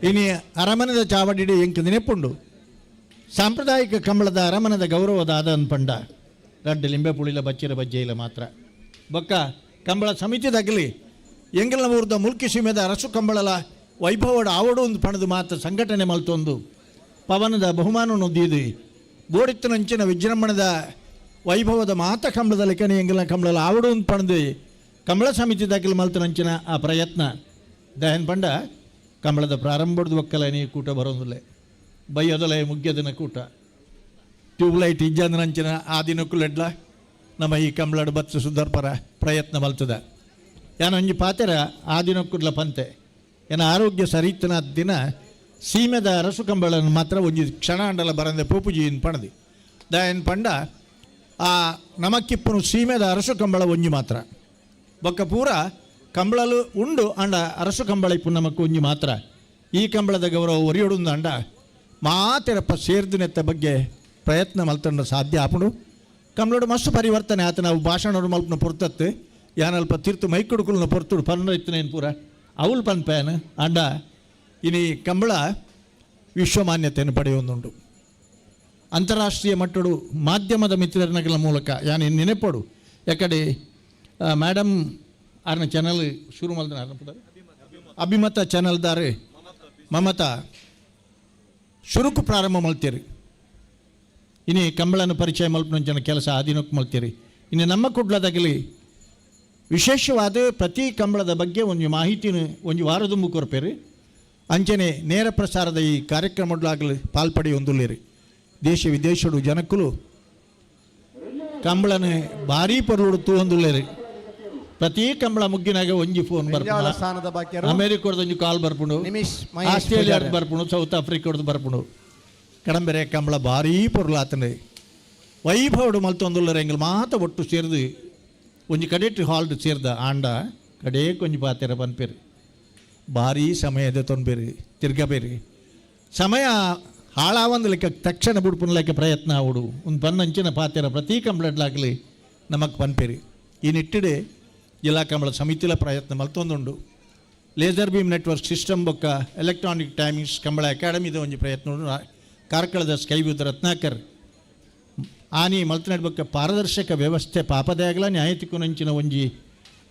ಇನಿ ಅರಮನದ ಚಾವಡಿ ಎಂಕ್ ನೆನಪುಂಡು ಸಾಂಪ್ರದಾಯಿಕ ಕಂಬಳದ ಅರಮನದ ಗೌರವದ ಆದ ಅನ್ಪಂಡ ರಡ್ಡು ಲಿಂಬೆ ಪುಳಿಲ ಬಚ್ಚಿರ ಬಜ್ಜೆಯಿಲ ಮಾತ್ರ ಬೊಕ್ಕ ಕಂಬಳ ಸಮಿತಿದಾಗಲಿ ಎಂಗಲ್ನ ಊರ್ದ ಮುಲ್ಕಿ ಸೀಮೆದ ಅರಸು ಕಂಬಳಲ ವೈಭವಡ ಆವಡು ಒಂದು ಪಣದು ಮಾತ್ರ ಸಂಘಟನೆ ಮಲ್ತೊಂದು ಪವನದ ಬಹುಮಾನ ನೊಂದಿದು ಬೋಡಿತ್ತನಂಚಿನ ವಿಜೃಂಭಣದ ವೈಭವದ ಮಾತ ಕಂಬಳದ ಲೆಕ್ಕನೆ ಎಂಗಲ್ನ ಕಂಬಳಲ ಆವಡು ಒಂದು ಪಣದು ಕಂಬಳ ಸಮಿತಿ ದಾಖಲು ಮಲ್ತನಂಚಿನ ಆ ಪ್ರಯತ್ನ ದಹನ್ ಪಂಡ ಕಂಬಳದ ಪ್ರಾರಂಭದ ಒಕ್ಕಲ ನೀ ಕೂಟ ಬರೋದಿಲ್ಲ ಬೈಯೋದಲೆ ಮುಗ್ಯದಿನ ಕೂಟ ಟ್ಯೂಬ್ಲೈಟ್ ಇಜ್ಜಂದನಂಚಿನ ಆ ದಿನಕ್ಕೂ ಎಡ್ಲ ನಮ್ಮ ಈ ಕಂಬಳಡು ಬತ್ತು ಸುಧಾರ್ಪರ ಪ್ರಯತ್ನ ಮಲ್ತದ ಯಾನೊಂಜಿ ಪಾತೆರ ಆ ದಿನಕ್ಕೂಡ್ಲ ಪಂತೆ ಏನ ಆರೋಗ್ಯ ಸರಿತನ ದಿನ ಸೀಮೆದ ಅರಸು ಕಂಬಳನ್ನು ಮಾತ್ರ ಒಂಜಿ ಕ್ಷಣ ಅಂಡಲ ಬರಂದೆ ಪೂಪುಜಿ ಪಣದಿ ದಯನ್ ಪಂಡ ಆ ನಮಕ್ಕಿಪ್ಪನು ಸೀಮೆದ ಅರಸು ಕಂಬಳ ಒಂಜಿ ಮಾತ್ರ ಬೊಕ್ಕ ಪೂರ ಕಂಬಳಲು ಉಂಡು ಅಂಡ ಅರಸು ಕಂಬಳ ಇಪ್ಪು ನಮಕ್ ಒಂಜಿ ಮಾತ್ರ ಈ ಕಂಬಳದ ಗೌರವ ಒರಿಯೊಡುಂದು ಅಂಡ ಮಾತೆರಪ್ಪ ಸೇರ್ದಿನೆತ್ತ ಬಗ್ಗೆ ಪ್ರಯತ್ನ ಮಲ್ತಂಡ ಸಾಧ್ಯ ಆಪುಂಡು. ಕಂಬಳೋಡು ಮಸ್ತ್ ಪರಿವರ್ತನೆ ಆತ ನಾವು ಭಾಷಣರು ಮಲ್ಪನ ಪೊರ್ತತ್ತು ಯಾನಲ್ಪ ತೀರ್ತು ಮೈಕುಡುಕುಲ್ನ ಪೊರ್ತುಡು ಪನ್ನ ಇತ್ತನೇನು ಪೂರ ಅವಳು ಪನ್ಪೇನ್ ಅಂಡ ಇನಿ ಕಂಬಳ ವಿಶ್ವಮಾನ್ಯತೆಯನ್ನು ಪಡೆಯುವುದುಂಟು. ಅಂತಾರಾಷ್ಟ್ರೀಯ ಮಟ್ಟಡು ಮಾಧ್ಯಮದ ಮಿತ್ರರನಗಳ ಮೂಲಕ ಯಾನು ನೆನಪಡು ಯಾಕಡೆ ಮೇಡಮ್ ಆರ್ನ ಚಾನಲ್ ಶುರು ಮಲ್ದನ ಆರ್ನ ಅಭಿಮತ ಚಾನಲ್ದಾರೆ ಮಮತಾ ಶುರುಕು ಪ್ರಾರಂಭ ಮಲ್ತೀರಿ. ಇನಿ ಕಂಬಳನ ಪರಿಚಯ ಮಲ್ಪನಂಚಿನ ಕೆಲಸ ಆ ದಿನಕ್ಕೆ ಮಲ್ತೀರಿ. ಇನ್ನು ನಮ್ಮ ಕುಡ್ಲದಾಗಲಿ ವಿಶೇಷವಾದ ಪ್ರತಿ ಕಂಬಳದ ಬಗ್ಗೆ ಒಂದು ಮಾಹಿತಿನ ಒಂದು ವಾರದುಂಬು ಕೊರ್ಪೇರಿ. ಅಂಚನೆ ನೇರ ಪ್ರಸಾರದ ಈ ಕಾರ್ಯಕ್ರಮಗಳಾಗಲಿ ಪಾಲ್ಪಡಿ ಹೊಂದುಲ್ಲೇರಿ. ದೇಶ ವಿದೇಶಡು ಜನಕ್ಕಲು ಕಂಬಳನೆ ಭಾರೀ ಪೊರ್ಲುಡು ತೂವೊಂದುಲ್ಲೇರಿ. ಪ್ರತಿ ಕಂಬಳ ಮುಗ್ಗಿನಾಗ ಒಂಜಿ ಫೋನ್ ಬರ್ಪುಂಡು, ಅಮೇರಿಕದ ಒಂಜಿ ಕಾಲ್ ಬರ್ಪುಂಡು, ಆಸ್ಟ್ರೇಲಿಯಾದ ಬರ್ಪುಂಡು, ಸೌತ್ ಆಫ್ರಿಕಾದ ಬರ್ಪುಂಡು. ಕಡಂಬೆರೆ ಕಂಬಳ ಭಾರೀ ಪೊರ್ಲಾತಂಡೆ ವೈಭವಡು ಮಲ್ತೊಂದುಲ್ಲರೆ. ಎಂಗಲ್ ಮಾತ ಒಟ್ಟು ಸೇರ್ದು ಒಂಜಿ ಕಡೆಟ್ ಹಾಲ್ಡ್ ಸೇರ್ದ ಆಂಡ ಕಡೇ ಕೊಂಜಿ ಪಾತೆರ ಪನ್ಪೇರು. ಭಾರೀ ಸಮಯದ ತೊನ್ಪೇರಿ ತಿರ್ಗಬೇರಿ ಸಮಯ ಹಾಳಾವಂದು ಲೆಕ್ಕ ತಕ್ಷಣ ಬುಡ್ಪುನ ಲೆಕ್ಕ ಪ್ರಯತ್ನ ಆವಡು ಒಂದು ಪನ್ನಂಚಿನ ಪಾತೆರ ಪ್ರತಿ ಕಂಬಳಡ್ಲಾಗಲಿ ನಮಕ್ ಪನ್ಪೇರಿ. ಈ ನಿಟ್ಟಿಡೆ ಜಿಲ್ಲಾ ಕಂಬಳ ಸಮಿತಿಲ ಪ್ರಯತ್ನ ಮಲ್ತೊಂದುಂಡು. ಲೇಸರ್ ಬೀಮ್ ನೆಟ್ವರ್ಕ್ ಸಿಸ್ಟಮ್ ಬೊಕ್ಕ ಎಲೆಕ್ಟ್ರಾನಿಕ್ ಟೈಮಿಂಗ್ಸ್ ಕಂಬಳ ಅಕಾಡೆಮಿದ ಒಂಜಿ ಪ್ರಯತ್ನ ಉಂಡು. ಕಾರ್ಕಳದ ಸ್ಕೈವ್ಯೂದ ರತ್ನಾಕರ್ ಆನಿ ಮಲ್ತನಾಡ್ ಬೊಕ್ಕ ಪಾರದರ್ಶಕ ವ್ಯವಸ್ಥೆ ಪಾಪದಾಗಲ ನ್ಯಾಯತಿಕ್ಕುನಂಚಿನ ಒಂಜಿ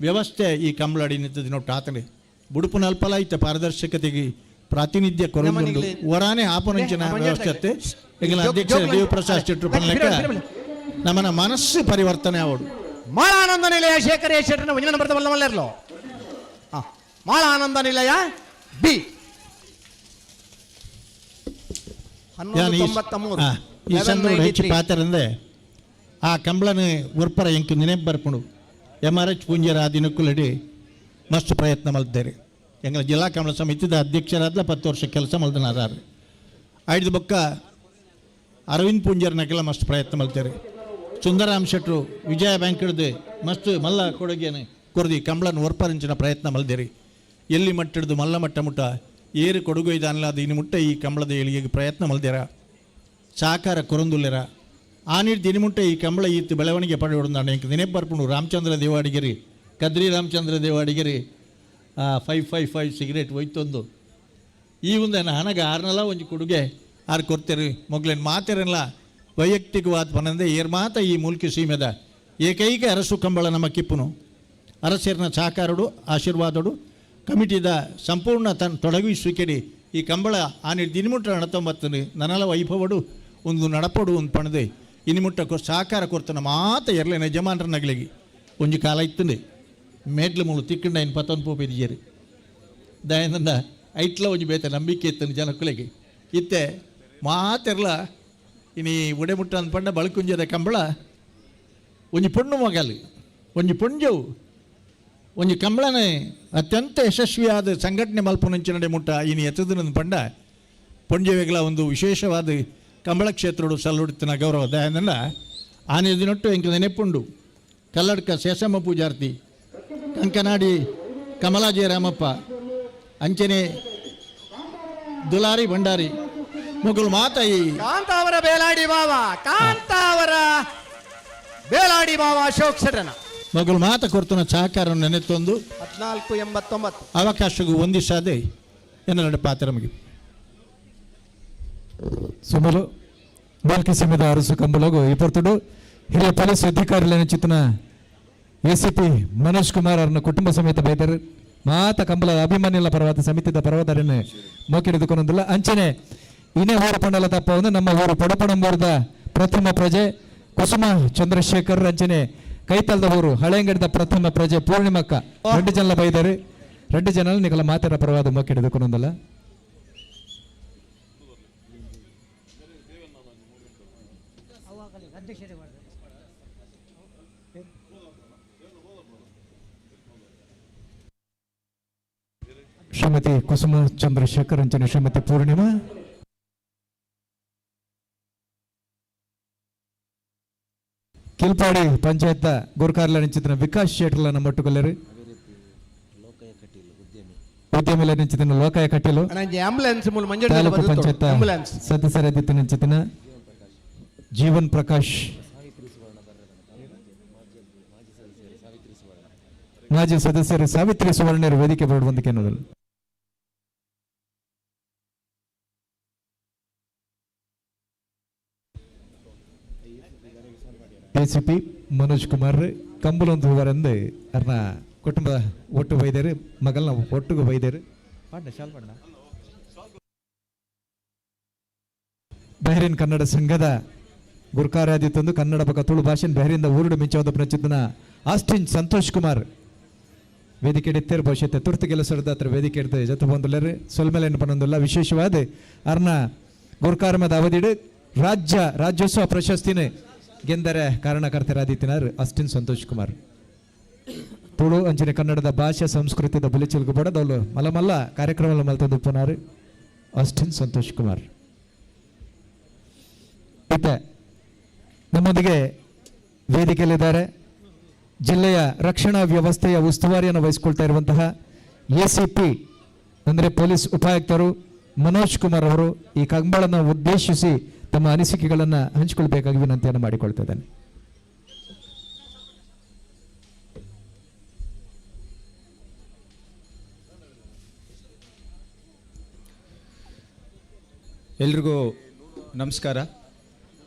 ವ್ಯವಸ್ಥೆ ಈ ಕಂಬಳಡಿ ನಿಂತದ ನೋಟ್ಟು ಆತನೆ. ಬುಡುಪುನ ಅಲ್ಪಲ ಇತ್ತ ಪಾರದರ್ಶಕತೆಗೆ ಪ್ರಾತಿನಿಧ್ಯ ಕೊರೊಂದುಂಡು ವರಾನೆ ಆಪನಂಚಿನ ವ್ಯವಸ್ಥೆ ಎಂಕಲ್ನ ಅಧ್ಯಕ್ಷ ದೇವಪ್ರಸಾದ್ ಶೆಟ್ಟರು ಪನ್ಲೆಕ್ಕ ನಮ್ಮನ ಮನಸ್ಸು ಪರಿವರ್ತನೆ ಆವಡು. ಮಾಳಾನಂದ ನಿಲಯ ಶೇಖರ್ ಶೆಟ್ಟರ್ನ ಒಂಜಿ ನಂಬರ್ ಬಲ್ಲ ಮಲ್ಲೆರ್ಲೋ. ಮಾಳಾನಂದ ನಿಲಯ ಬಿ 1193. ಈ ಸಂದರ್ಭ ಹೆಚ್ಚು ಪಾತರಂದೆ ಆ ಕಂಬಳನ ಉರ್ಪರ ಎಂಕು ನೆನಪು ಬರ್ಪುಂಡು. ಎಮ್ ಆರ್ ಎಚ್ ಪೂಂಜರ ಆ ದಿನಕ್ಕುಲಡಿ ಮಸ್ತ್ ಪ್ರಯತ್ನ ಮಲ್ತೇರಿ. ಎಂಗಳ ಜಿಲ್ಲಾ ಕಂಬಳ ಸಮಿತಿದ ಅಧ್ಯಕ್ಷರಾದ್ಲ 10 ವರ್ಷ ಕೆಲಸ ಮಲ್ದನಾದಾರು. ಐದು ಬೊಕ್ಕ ಅರವಿಂದ್ ಪೂಂಜರ್ನಕ್ಕೆಲ್ಲ ಮಸ್ತ್ ಪ್ರಯತ್ನ ಮಲ್ತೇರಿ. ಸುಂದರಾಮ್ ಶೆಟ್ರು ವಿಜಯ ಬ್ಯಾಂಕ್ ಹಿಡ್ದು ಮಸ್ತ್ ಮಲ್ಲ ಕೊಡುಗೆಯನ್ನು ಕೊರ್ದಿ ಕಂಬಳನ ಒರ್ಪರಿಂಚಿನ ಪ್ರಯತ್ನ ಮಲ್ದೇರಿ. ಎಲ್ಲಿ ಮಟ್ಟಿಡ್ದು ಮಲ್ಲ ಮಟ್ಟ ಮುಟ್ಟ ಏರು ಕೊಡುಗೊಯ್ದ ಅನ್ಲಾದ ಇನ್ನು ಮುಟ್ಟ ಈ ಕಂಬಳದ ಏಳಿಗೆಗೆ ಪ್ರಯತ್ನ ಮಲ್ದೇರ, ಸಹಕಾರ ಕೊರಂದುಲ್ಲೆರ. ಆ ನೀರು ದಿನಮುಟ್ಟ ಈ ಕಂಬಳ ಈತ್ತು ಬೆಳವಣಿಗೆ ಪಡೆಯೋಡು ಎಂಕ್ ನೆನಪು ಬರ್ಪುಂಡು. ರಾಮಚಂದ್ರ ದೇವಾಡಿಗೆರಿ, ಕದ್ರಿ ರಾಮಚಂದ್ರ ದೇವಾಡಿಗೆರಿ 555 ಸಿಗರೇಟ್ ಒಯ್ತೊಂದು ಈ ಒಂದು ಹಣಗ ಆರ್ನಲ ಒಂಜಿ ಕೊಡುಗೆ ಆರು ಕೊಡ್ತೇರಿ. ಮೊಗ್ಲೇನು ಮಾತೆರಲ್ಲ ವೈಯಕ್ತಿಕವಾದ ಪನಂದೆ ಏರ್ ಮಾತ ಈ ಮೂಲ್ಕಿ ಸೀಮೆದ ಏಕೈಕ ಅರಸು ಕಂಬಳ ನಮ್ಮ ಕಿಪ್ಪುನು. ಅರಸೇರ್ನ ಸಹಕಾರಡು ಆಶೀರ್ವಾದಡು ಕಮಿಟಿದ ಸಂಪೂರ್ಣ ತನ್ನ ತೊಡಗಿಸುವಿಕೆಡಿ ಈ ಕಂಬಳ ಆನಿ ದಿನಮುಟ್ಟ ನಡತೊಂಬತ್ತನು ನನಲ ವೈಭವಡು ಒಂದು ನಡಪಡು ಒಂದು ಪಣದೆ ಇನಿಮುಟ್ಟ ಸಹಕಾರ ಕೊರ್ತನ ಮಾತ ಎರ್ಲೇನ ಯಜಮಾನ್ರ ನಗಲಿಗೆ ಒಂಜಿ ಕಾಲ ಇತ್ತುಂಡೆ ಮೇಟ್ಲು ಮೂಳು ತಿಕ್ಕಂಡ ಇನ್ನು ಪತ್ತೊಂದು ಪೋಪಿದಿಜೇರಿ ದಯನಂದ ಐಟ್ಲ ಒಂಜಿ ಬೇತೆ ನಂಬಿಕೆ ಇತ್ತನು ಜನಕ್ಕುಲೆಗೆ ಇತ್ತೆ ಮಾತೆರ್ಲ ಇನಿ ಉಡೆಮುಟ್ಟ ಅಂದ್ಪಂಡ ಬಳಕುಂಜದ ಕಂಬಳ ಒಂಜಿ ಪೊಣ್ಣು ಮಗಲು ಒಂಜಿ ಪೊಂಜವು ಒಂಜಿ ಕಂಬಳನೆ ಅತ್ಯಂತ ಯಶಸ್ವಿಯಾದ ಸಂಘಟನೆ ಮಲ್ಪುನಂಚಿನಡೆ ಮುಟ್ಟ ಇನಿ ಎತ್ತದನ ಪಂಡ ಪೊಂಜೆವೆಗಳ ಒಂದು ವಿಶೇಷವಾದ ಕಂಬಳ ಕ್ಷೇತ್ರಡು ಸಲ್ಲುಡುತ್ತಿನ ಗೌರವ ದಯನಂದ ಆನೆ ದಿನೊಟ್ಟು ಎಂಕ ನೆನೆಪುಂಡು. ಕಲ್ಲಡ್ಕ ಶೇಷಮ್ಮ ಪೂಜಾರ್ತಿ, ಕಂಕನಾಡಿ ಕಮಲಾ ಜಯರಾಮಪ್ಪ, ಅಂಚನೆ ದುಲಾರಿ ಭಂಡಾರಿ ಮೊಗಲು ಮಾತಾಯಿ ಕಾಂತಾವರ ಬೇಲಾಡಿ ಬಾವ, ಕಾಂತಾವರ ಬೇಲಾಡಿ ಬಾವ ಅಶೋಕ್ ಶೆಟ್ಟರ್ನ ಮಗಳು ಮಾತ ಕೊರ್ತನ ಸಹಕಾರ ನೆನೆತ್ತೊಂದು 1489 ಅವಕಾಶಕ್ಕೂ ಹೊಂದಿಸಾದೆ ಎನ್ನ ಪಾತ್ರ ನಮಗೆ. ಸುಮಾರು ಬಾಲ್ಕಿ ಸೀಮೆದ ಅರಸು ಕಂಬಳಗು ಈ ಪೊರ್ತುಡು ಹಿರಿಯ ಪೊಲೀಸ್ ಅಧಿಕಾರಿಗಳ ಚಿತ್ತನ ಎಸಿಪಿ ಮನೋಜ್ ಕುಮಾರ್ ಅವರನ್ನ ಕುಟುಂಬ ಸಮೇತ ಬೈದರು. ಮಾತ ಕಂಬಳದ ಅಭಿಮಾನಿಗಳ ಪರವಾದ ಸಮಿತಿದ ಪರ್ವತರನ್ನು ಮೋಕಿಡಿದುಕೊಂಡೊಂದಿಲ್ಲ. ಅಂಚನೆ ಇನೇ ಊರು ಪಂಡಲ ತಪ್ಪ ಒಂದು ನಮ್ಮ ಊರು ಪಡಪಣಂಬೂರದ ಪ್ರಥಮ ಪ್ರಜೆ ಕುಸುಮ ಚಂದ್ರಶೇಖರ್, ಅಂಚನೆ ಕೈತಲ್ದ ಊರು ಹಳೆಂಗಡದ ಪ್ರಥಮ ಪ್ರಜೆ ಪೂರ್ಣಿಮಕ್ಕ ಎರಡು ಜನ ಬೈದರು. ಎರಡು ಜನ ನಿಕಲ ಮಾತರ ಪರವಾದ ಮೋಕಿಡಿದುಕೊಂಡೊಂದಲ್ಲ. ಶ್ರೀಮತಿ ಕುಸುಮ ಚಂದ್ರಶೇಖರ್ ಅಂಚನೆ ಶ್ರೀಮತಿ ಪೂರ್ಣಿಮಾ. ಕಿಲ್ಪಾಡಿ ಪಂಚಾಯತ್ ಗುರುಕಾರ್ಲ ನಿಂಚಿನ ವಿಕಾಸ್ ಶೆಟ್ಟರ್ಲ ಮೊಟ್ಟುಕೊಲ್ಲರು. ಉದ್ಯಮಿಲ ನಿಂಚಿನ ಲೋಕಾಯ ಕಟೀಲು, ಆಂಬುಲೆನ್ಸ್ ತಾಲೂಕು ಪಂಚಾಯತ್ ಸದಸ್ಯರಾದಿತ್ತು ನಿಂಚಿನ ಜೀವನ್ ಪ್ರಕಾಶ್, ಮಾಜಿ ಸದಸ್ಯರು ಸಾವಿತ್ರಿ ಸುವರ್ಣರು ವೇದಿಕೆ ಬರಡುವಂತಕ್ಕೆ ಅನ್ನೋದಲ್ಲ. ಎಸಿಪಿ ಮನೋಜ್ ಕುಮಾರ್ ಕಂಬುಲೊಂದು ಹೂವರಂದು ಅರ್ನ ಕುಟುಂಬ ಒಟ್ಟು ಬೈದೇರು, ಮಗಲ್ನ ಒಟ್ಟುಗು ಬೈದೇರು. ಬೆಹರಿನ್ ಕನ್ನಡ ಸಂಘದ ಗುರುಕಾರ್ಯಾದಿತ್ತೊಂದು ಕನ್ನಡ ಪಕ್ಕ ತುಳು ಭಾಷೆ ಬೆಹರಿಂದ ಊರುಡು ಮಿಂಚವಾದ ಪ್ರಚಿತನ ಆಸ್ಟಿನ್ ಸಂತೋಷ್ ಕುಮಾರ್ ವೇದಿಕೆ ಎತ್ತೇರು ಭವಿಷ್ಯತೆ ತುರ್ತು ಕೆಲಸದ ಹತ್ರ ವೇದಿಕೆ ಹಿಡಿದು ಜೊತೆ ಬಂದುಲ್ಲರು ಸೊಲ್ಮೆಲೆ ಪನ್ನೊಂದುಲ್ಲ. ವಿಶೇಷವಾದ ಅರ್ನ ಗುರುಕಾರ್ಮದ ಅವಧಿಡು ರಾಜ್ಯೋತ್ಸವ ಪ್ರಶಸ್ತಿನೇ ಗೆಂದರೆ ಕಾರಣಕರ್ತರಾದಿತ್ತಿನಾರ್ ಅಸ್ಟಿನ್ ಸಂತೋಷ್ ಕುಮಾರ್. ತುಳು ಅಂಚನೆ ಕನ್ನಡದ ಭಾಷೆ ಸಂಸ್ಕೃತಿದ ಬುಲೆಚಿಲ್ಗು ಬಡದವಳು ಮಲಮಲ್ಲ ಕಾರ್ಯಕ್ರಮ ಮಲ್ತದ್ದು ಪುನಾರು ಅಸ್ಟಿನ್ ಸಂತೋಷ್ ಕುಮಾರ್. ಮತ್ತೆ ನಮ್ಮೊಂದಿಗೆ ವೇದಿಕೆಯಲ್ಲಿದ್ದಾರೆ ಜಿಲ್ಲೆಯ ರಕ್ಷಣಾ ವ್ಯವಸ್ಥೆಯ ಉಸ್ತುವಾರಿಯನ್ನು ವಹಿಸಿಕೊಳ್ತಾ ಇರುವಂತಹ ಎಸಿಪಿ ಅಂದರೆ ಪೊಲೀಸ್ ಉಪಾಯುಕ್ತರು ಮನೋಜ್ ಕುಮಾರ್ ಅವರು ಈ ಕಂಬಳನ್ನು ಉದ್ದೇಶಿಸಿ ತಮ್ಮ ಅನಿಸಿಕೆಗಳನ್ನು ಹಂಚಿಕೊಳ್ಬೇಕಾಗಿ ವಿನಂತಿಯನ್ನು ಮಾಡಿಕೊಳ್ತಾ ಇದ್ದೇನೆ. ಎಲ್ರಿಗೂ ನಮಸ್ಕಾರ.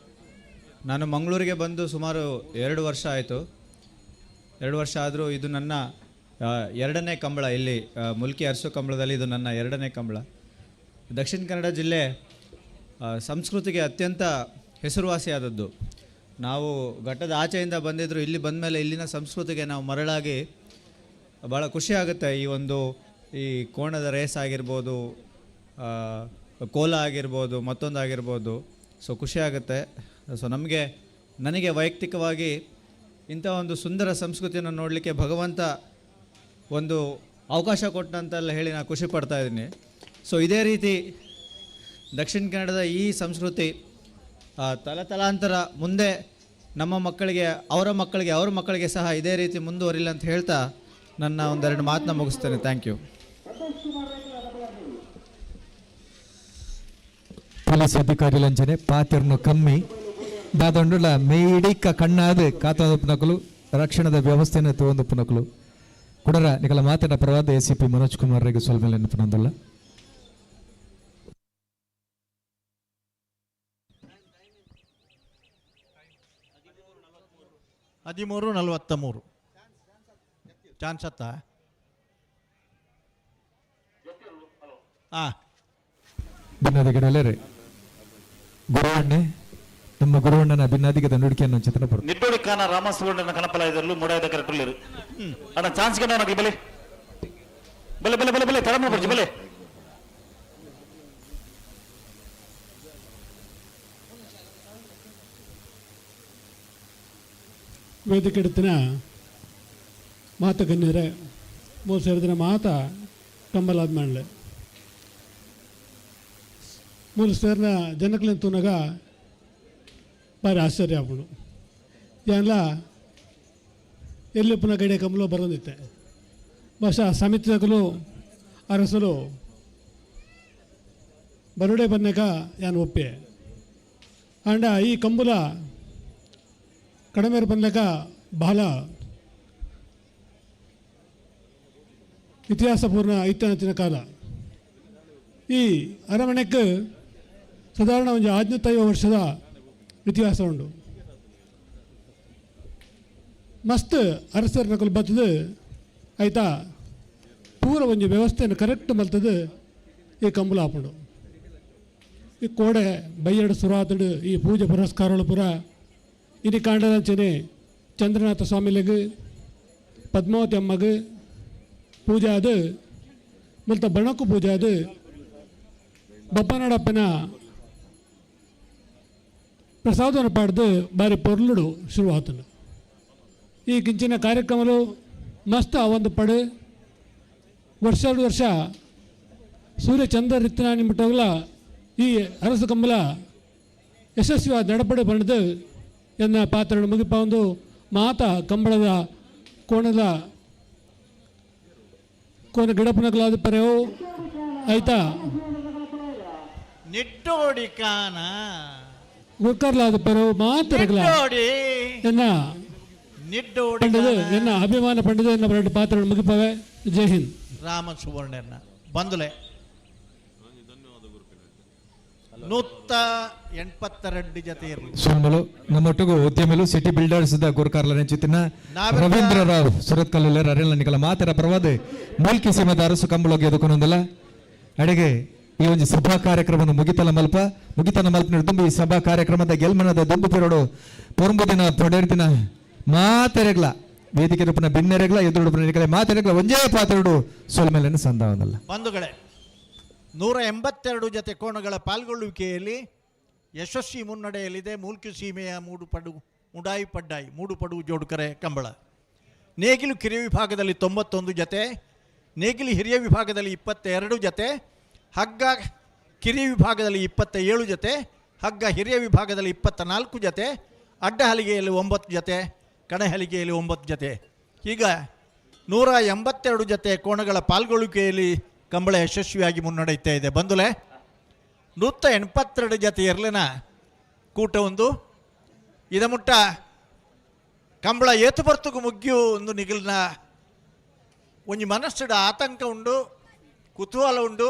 ನಾನು ಮಂಗಳೂರಿಗೆ ಬಂದು ಸುಮಾರು 2 ವರ್ಷ ಆಯಿತು. 2 ವರ್ಷ ಆದರೂ ಇದು ನನ್ನ ಎರಡನೇ ಕಂಬಳ ಇಲ್ಲಿ ಮುಲ್ಕಿ ಅರಸು ಕಂಬಳದಲ್ಲಿ ಇದು ನನ್ನ ಎರಡನೇ ಕಂಬಳ. ದಕ್ಷಿಣ ಕನ್ನಡ ಜಿಲ್ಲೆ ಸಂಸ್ಕೃತಿಗೆ ಅತ್ಯಂತ ಹೆಸರುವಾಸಿಯಾದದ್ದು. ನಾವು ಘಟ್ಟದ ಆಚೆಯಿಂದ ಬಂದಿದ್ದರೂ ಇಲ್ಲಿ ಬಂದ ಮೇಲೆ ಇಲ್ಲಿನ ಸಂಸ್ಕೃತಿಗೆ ನಾವು ಮರಳಾಗಿ ಭಾಳ ಖುಷಿಯಾಗುತ್ತೆ. ಈ ಒಂದು ಈ ಕೋಣದ ರೇಸ್ ಆಗಿರ್ಬೋದು, ಕೋಲ ಆಗಿರ್ಬೋದು, ಮತ್ತೊಂದು ಆಗಿರ್ಬೋದು, ಸೊ ಖುಷಿಯಾಗುತ್ತೆ. ಸೊ ನನಗೆ ವೈಯಕ್ತಿಕವಾಗಿ ಇಂಥ ಒಂದು ಸುಂದರ ಸಂಸ್ಕೃತಿಯನ್ನು ನೋಡಲಿಕ್ಕೆ ಭಗವಂತ ಒಂದು ಅವಕಾಶ ಕೊಟ್ಟಂತೆಲ್ಲ ಹೇಳಿ ನಾನು ಖುಷಿ ಪಡ್ತಾ ಇದ್ದೀನಿ. ಸೊ ಇದೇ ರೀತಿ ದಕ್ಷಿಣ ಕನ್ನಡದ ಈ ಸಂಸ್ಕೃತಿ ತಲತಲಾಂತರ ಮುಂದೆ ನಮ್ಮ ಮಕ್ಕಳಿಗೆ, ಅವರ ಮಕ್ಕಳಿಗೆ, ಅವ್ರ ಮಕ್ಕಳಿಗೆ ಸಹ ಇದೇ ರೀತಿ ಮುಂದುವರಿಲ್ಲ ಅಂತ ಹೇಳ್ತಾ ನನ್ನ ಒಂದೆರಡು ಮಾತನ್ನ ಮುಗಿಸ್ತೇನೆ. Thank you. Police ಅಧಿಕಾರಿ ಲಂಚನೆ ಪಾತಿರ್ನು ಕಮ್ಮಿ ದಾದಂಡುಲ ಮೇಡಿಕ ಕಣ್ಣಾದ ಕಾತೊಂದು ರಕ್ಷಣದ ವ್ಯವಸ್ಥೆಯನ್ನು ತಗೊಂಡು ಪುನಕಲು ಕುಡರ ನಿಕಲ ಮಾತಿನ ಪರವಾದ ಎ ಸಿ ಪಿ ಮನೋಜ್ ಕುಮಾರ್ ರಿಗೆ ಸ್ವಲ್ಪ ನೆನಪು. 13:43 ಚಾನ್ಸ್ ಅತ್ತ. ಭಿನ್ನಾದಿಗಡಲ್ಲೇ ಗುರುವಣ್ಣೆ, ನಮ್ಮ ಗುರುವಣ್ಣನ ಭಿನ್ನಾದಿಗದ ನುಡಿಕೆಯನ್ನು ಚಿತ್ರ ಬರ್ತದೆ. ನಿಟ್ಟೋಡಿ ಖಾನ ರಾಮ ಸುವರ್ಣನ ಕಣಪಲ ಇದರಲ್ಲೂ ಮೂಡಾಯದ ಕರೆಕ್ಟ್ ಅಣ್ಣ ಚಾನ್ಸ್ ಗಂಡ ಬಲೆ ಬಲೆ ಬಲೆ ಬಲೆ ಬಲೆ ತಡಮ ಬರ್ಜಿ ಬಲೆ. ವೇದಿಕೆಡುತ್ತಿನ ಮಾತ ಗಣ್ಯರೇ, ಮೂರು ಸೇರಿದಿನ ಮಾತ ಕಂಬಲಾದ ಮಾಡಲೆ ಮೂರು ಸೇರಿನ ಜನಕ್ಲಿನ ತೂನಗ ಭಾರಿ ಆಶ್ಚರ್ಯ ಆಪುಂಡು. ಯಾನ್ಲ ಎಲ್ಲಿ ಪುನಃ ಗಡೆ ಕಂಬಲು ಬರೋದಿತ್ತೆ. ಬಹುಶಃ ಸಮಿತಿದಕಲು ಅರಸಲು ಬರುಡೆ ಬನ್ನಕ ಯಾನ್ ಒಪ್ಪೆ. ಆಂಡ ಈ ಕಂಬುಲ ಕಡಿಮೆ ಬಂದಾಗ ಬಹಳ ಇತಿಹಾಸಪೂರ್ಣ ಐತನತಿನ ಕಾಲ. ಈ ಅರಮನೆಗೆ ಸಾಧಾರಣ ಒಂದು 550 ವರ್ಷದ ಇತಿಹಾಸ ಉಂಟು. ಮಸ್ತ್ ಅರಸರ ನಕಲು ಬರ್ತದೆ ಆಯಿತಾ, ಪೂರ ಒಂದು ವ್ಯವಸ್ಥೆಯನ್ನು ಕರೆಕ್ಟ್ ಮಲ್ತದೆ ಈ ಕಂಬಳ ಆಪುಂಡು. ಈ ಕೋಡೆ ಬೈಯಡು ಸುರಾತಡು ಈ ಪೂಜೆ ಪುರಸ್ಕಾರಗಳು ಪೂರ ಇನಿ ಕಾಂಡದಂಚನೆ ಚಂದ್ರನಾಥ ಸ್ವಾಮಿಲಿಗೆ ಪದ್ಮಾವತಿ ಅಮ್ಮಗೆ ಪೂಜೆ ಅದು ಮತ್ತು ಬಣಕ್ಕು ಪೂಜೆ ಅದು ಬಪ್ಪನಾಡಪ್ಪನ ಪ್ರಸಾದವನ್ನು ಪಾಡ್ದು ಬಾರಿ ಪೊರ್ಲುಡು ಶುರುವಾತನು. ಈ ಕಿಂಚಿನ ಕಾರ್ಯಕ್ರಮలు ಮಸ್ತ್ ಆ ಒಂದು ಪಡೆ ವರ್ಷ ವರ್ಷ ಸೂರ್ಯ ಚಂದ್ರ ರಿತ್ತನ ನಿಮಿಟ್ಟೋಗ್ಲ ಈ ಅರಸು ಕಂಬಲ ಯಶಸ್ವಿಯಾದ ನಡಪಡೆ ಬಣ್ಣದು ಎನ್ನ ಪಾತ್ರ ಮುಗಿಪ ಒಂದು ಮಾತ ಕಂಬಳದ ಕೋಣದ ಕೋನ ಗಿಡಪನಕಲಾದ ಪರೆಯೋ ಆಯ್ತಾ ನಿಟ್ಟೋಡಿ ಕಾನ ಗುರ್ಕರ್ಲಾದ ಪರೆಯೋ ಮಾತರಗಳ ಎನ್ನ ಪಂಡದು ಎನ್ನ ಅಭಿಮಾನ ಪಂಡದು ಎನ್ನ ಎರಡು ಪಾತ್ರ ಮುಗಿಪವೆ. ಜೈ ಹಿಂದ್. ರಾಮ ಸುವರ್ಣನ ಬಂದುಲೆ 182 ಜತೆ ಇರಲಿ. ಸೋಮಲು ನಮ್ಮೊಟ್ಟಿಗೂ ಉದ್ಯಮಿಲು ಸಿಟಿ ಬಿಲ್ಡರ್ಸ್ the ಗುರುಕಾರ್ಲ ನೆಂಚಿತಿನ ರವೀಂದ್ರ ರಾವ್ ಸುರತ್ ಕಲ್ಲುಲೆ ಅರೆಲ್ಲ ನಿಕಲ ಮಾತರ ಪರವಾದ ಮೂಲ್ಕಿ ಸೀಮದ ಅರಸು ಕಂಬಳೋಗಿ ಎದುಕೊನೊಂದಲ್ಲ. ಅಡೆಗೆ ಈ ಒಂದು ಸಭಾ ಕಾರ್ಯಕ್ರಮವನ್ನು ಮುಗಿತಲ ಮಲ್ಪ ಮುಗಿತನ ಮಲ್ಪ ದುಂಬು ಈ ಸಭಾ ಕಾರ್ಯಕ್ರಮದ ಗೆಲ್ಮನದ ದುಂಬು ಪಿರೋಡು ಪೊರಂಬು ದಿನ ಪೊಡೇರು ದಿನ ಮಾತೆರೆಗ್ಲ ವೇದಿಕೆ ರೂಪನ ಬಿನ್ನೆರೆಗ್ಲ ಎದುರು ನಿಕಲೆ ಮಾತೆರೆಗ್ಲ ಒಂಜೇ ಪಾತ್ರೆಡು ಸೋಲ್ಮೇಲೆ ಸಂದಾವನಲ್ಲ. ಬಂಧುಗಳೇ, 182 ಜತೆ ಕೋಣಗಳ ಪಾಲ್ಗೊಳ್ಳುವಿಕೆಯಲ್ಲಿ ಯಶಸ್ವಿ ಮುನ್ನಡೆಯಲ್ಲಿದೆ ಮೂಲ್ಕಿ ಸೀಮೆಯ ಮೂಡುಪಡು ಮುಡಾಯಿ ಪಡ್ಡಾಯಿ ಮೂಡುಪಡು ಜೋಡುಕರೆ ಕಂಬಳ. ನೇಗಿಲು ಕಿರಿಯ ವಿಭಾಗದಲ್ಲಿ 91 ಜತೆ, ನೇಗಿಲು ಹಿರಿಯ ವಿಭಾಗದಲ್ಲಿ 22 ಜತೆ, ಹಗ್ಗ ಕಿರಿಯ ವಿಭಾಗದಲ್ಲಿ 27 ಜತೆ, ಹಗ್ಗ ಹಿರಿಯ ವಿಭಾಗದಲ್ಲಿ 24 ಜತೆ, ಅಡ್ಡ ಹಲಿಗೆಯಲ್ಲಿ 9 ಜತೆ, ಕಣೆ ಹಲಿಗೆಯಲ್ಲಿ 9 ಜತೆ. ಈಗ 182 ಜತೆ ಕೋಣಗಳ ಪಾಲ್ಗೊಳ್ಳುವಿಕೆಯಲ್ಲಿ ಕಂಬಳ ಯಶಸ್ವಿಯಾಗಿ ಮುನ್ನಡೆಯುತ್ತಾ ಇದೆ. ಬಂದುಲೆ 182 ಜತೆ ಎರ್ಲಿನ ಕೂಟ ಒಂದು ಇದಮುಟ್ಟ ಕಂಬಳ ಏತು ಬರ್ತುಗು ಮುಗ್ಯು ಒಂದು ನಿಗಲ್ನ ಒಂಜಿ ಮನಸ್ಸುಡ ಆತಂಕ ಉಂಡು, ಕುತೂಹಲ ಉಂಡು.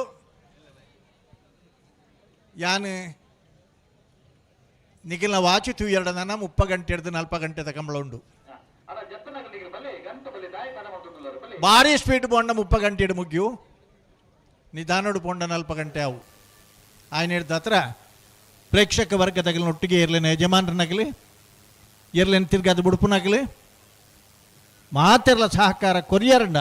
ಯಾನು ನಿಗಲ್ನ ವಾಚು ತೂಯರಡ 30 ಗಂಟೆ ಹಿಡಿದು 40 ಗಂಟೆದ ಕಂಬಳ ಉಂಡು. ಭಾರಿ ಸ್ಪೀಡ್ ಪೋಂಡ 30 ಗಂಟೆ ಮುಗ್ಯು, ನಿಧಾನೋಡು ಪೋಂಡ 40 ಗಂಟೆ ಅವು. ಆಯ್ನ ಹಿಡ್ದ ಹತ್ರ ಪ್ರೇಕ್ಷಕ ವರ್ಗದಾಗಲಿ ಒಟ್ಟಿಗೆ ಇರ್ಲೇನೆ ಯಜಮಾನ್ರನಾಗಲಿ ಇರ್ಲೇನು ತಿರ್ಗಾದ ಬುಡುಪುನಾಗಲಿ ಮಾತೆರ್ಲ ಸಹಕಾರ ಕೊರಿಯರಂಡ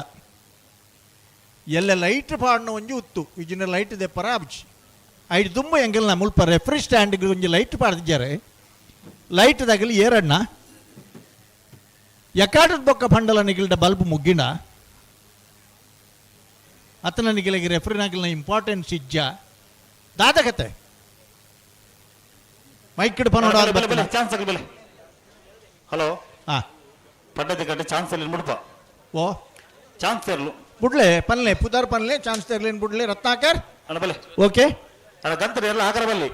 ಎಲ್ಲ ಲೈಟ್ ಪಾಡನ ಒಂಜಿ ಉತ್ತು ಇಜಿನ ಲೈಟ್ ದೆಪ್ಪರ ಆಬ್ಜಿ ಐದು ತುಂಬ ಎಂಗಲ್ನ ಮುಲ್ಪ ರೆಫ್ರಿ ಸ್ಟ್ಯಾಂಡ್ಗೆ ಒಂಜಿ ಲೈಟ್ ಪಾಡ್ದಿದ್ದಾರೆ. ಲೈಟ್ ತಗಲಿ ಏರಣ್ಣ ಯಕಾಟದ ಬೊಕ್ಕ ಬಂಡಲ ನಿಗಿಲ್ಡ ಬಲ್ಬ್ ಮುಗ್ಗಿನ ಅತನ ನಿಗಿಲಿಗೆ ರೆಫ್ರಿನಾಗಲಿನ ಇಂಪಾರ್ಟೆನ್ಸ್ ಇಜ್ಜ ದಾದಕತೆ ಮೈಕ್ಡ್ ಪನೋಡ ಚಾನ್ಸ್ ಆಗಲಿ. ಹಲೋ, ಹಾ ಪಡ್ಡದ ಗಂಟೆ ಚಾನ್ಸ್ ಅಲ್ಲಿ ಮುಡ್ಪ. ಓ ಚಾನ್ಸ್ ಇರಲು ಬುಡ್ಲೆ ಪನ್ಲೆ ಪುದಾರ್ ಪನ್ಲೆ ಚಾನ್ಸ್ ತರ್ಲೇನು ಬುಡ್ಲೆ ರತ್ನಾಕರ್. ಅಣ್ಣ ಬಲೆ. ಓಕೆ ಅಣ್ಣ ಗಂತರ ಎಲ್ಲ ಹಾಕರ ಬಲ್ಲಿ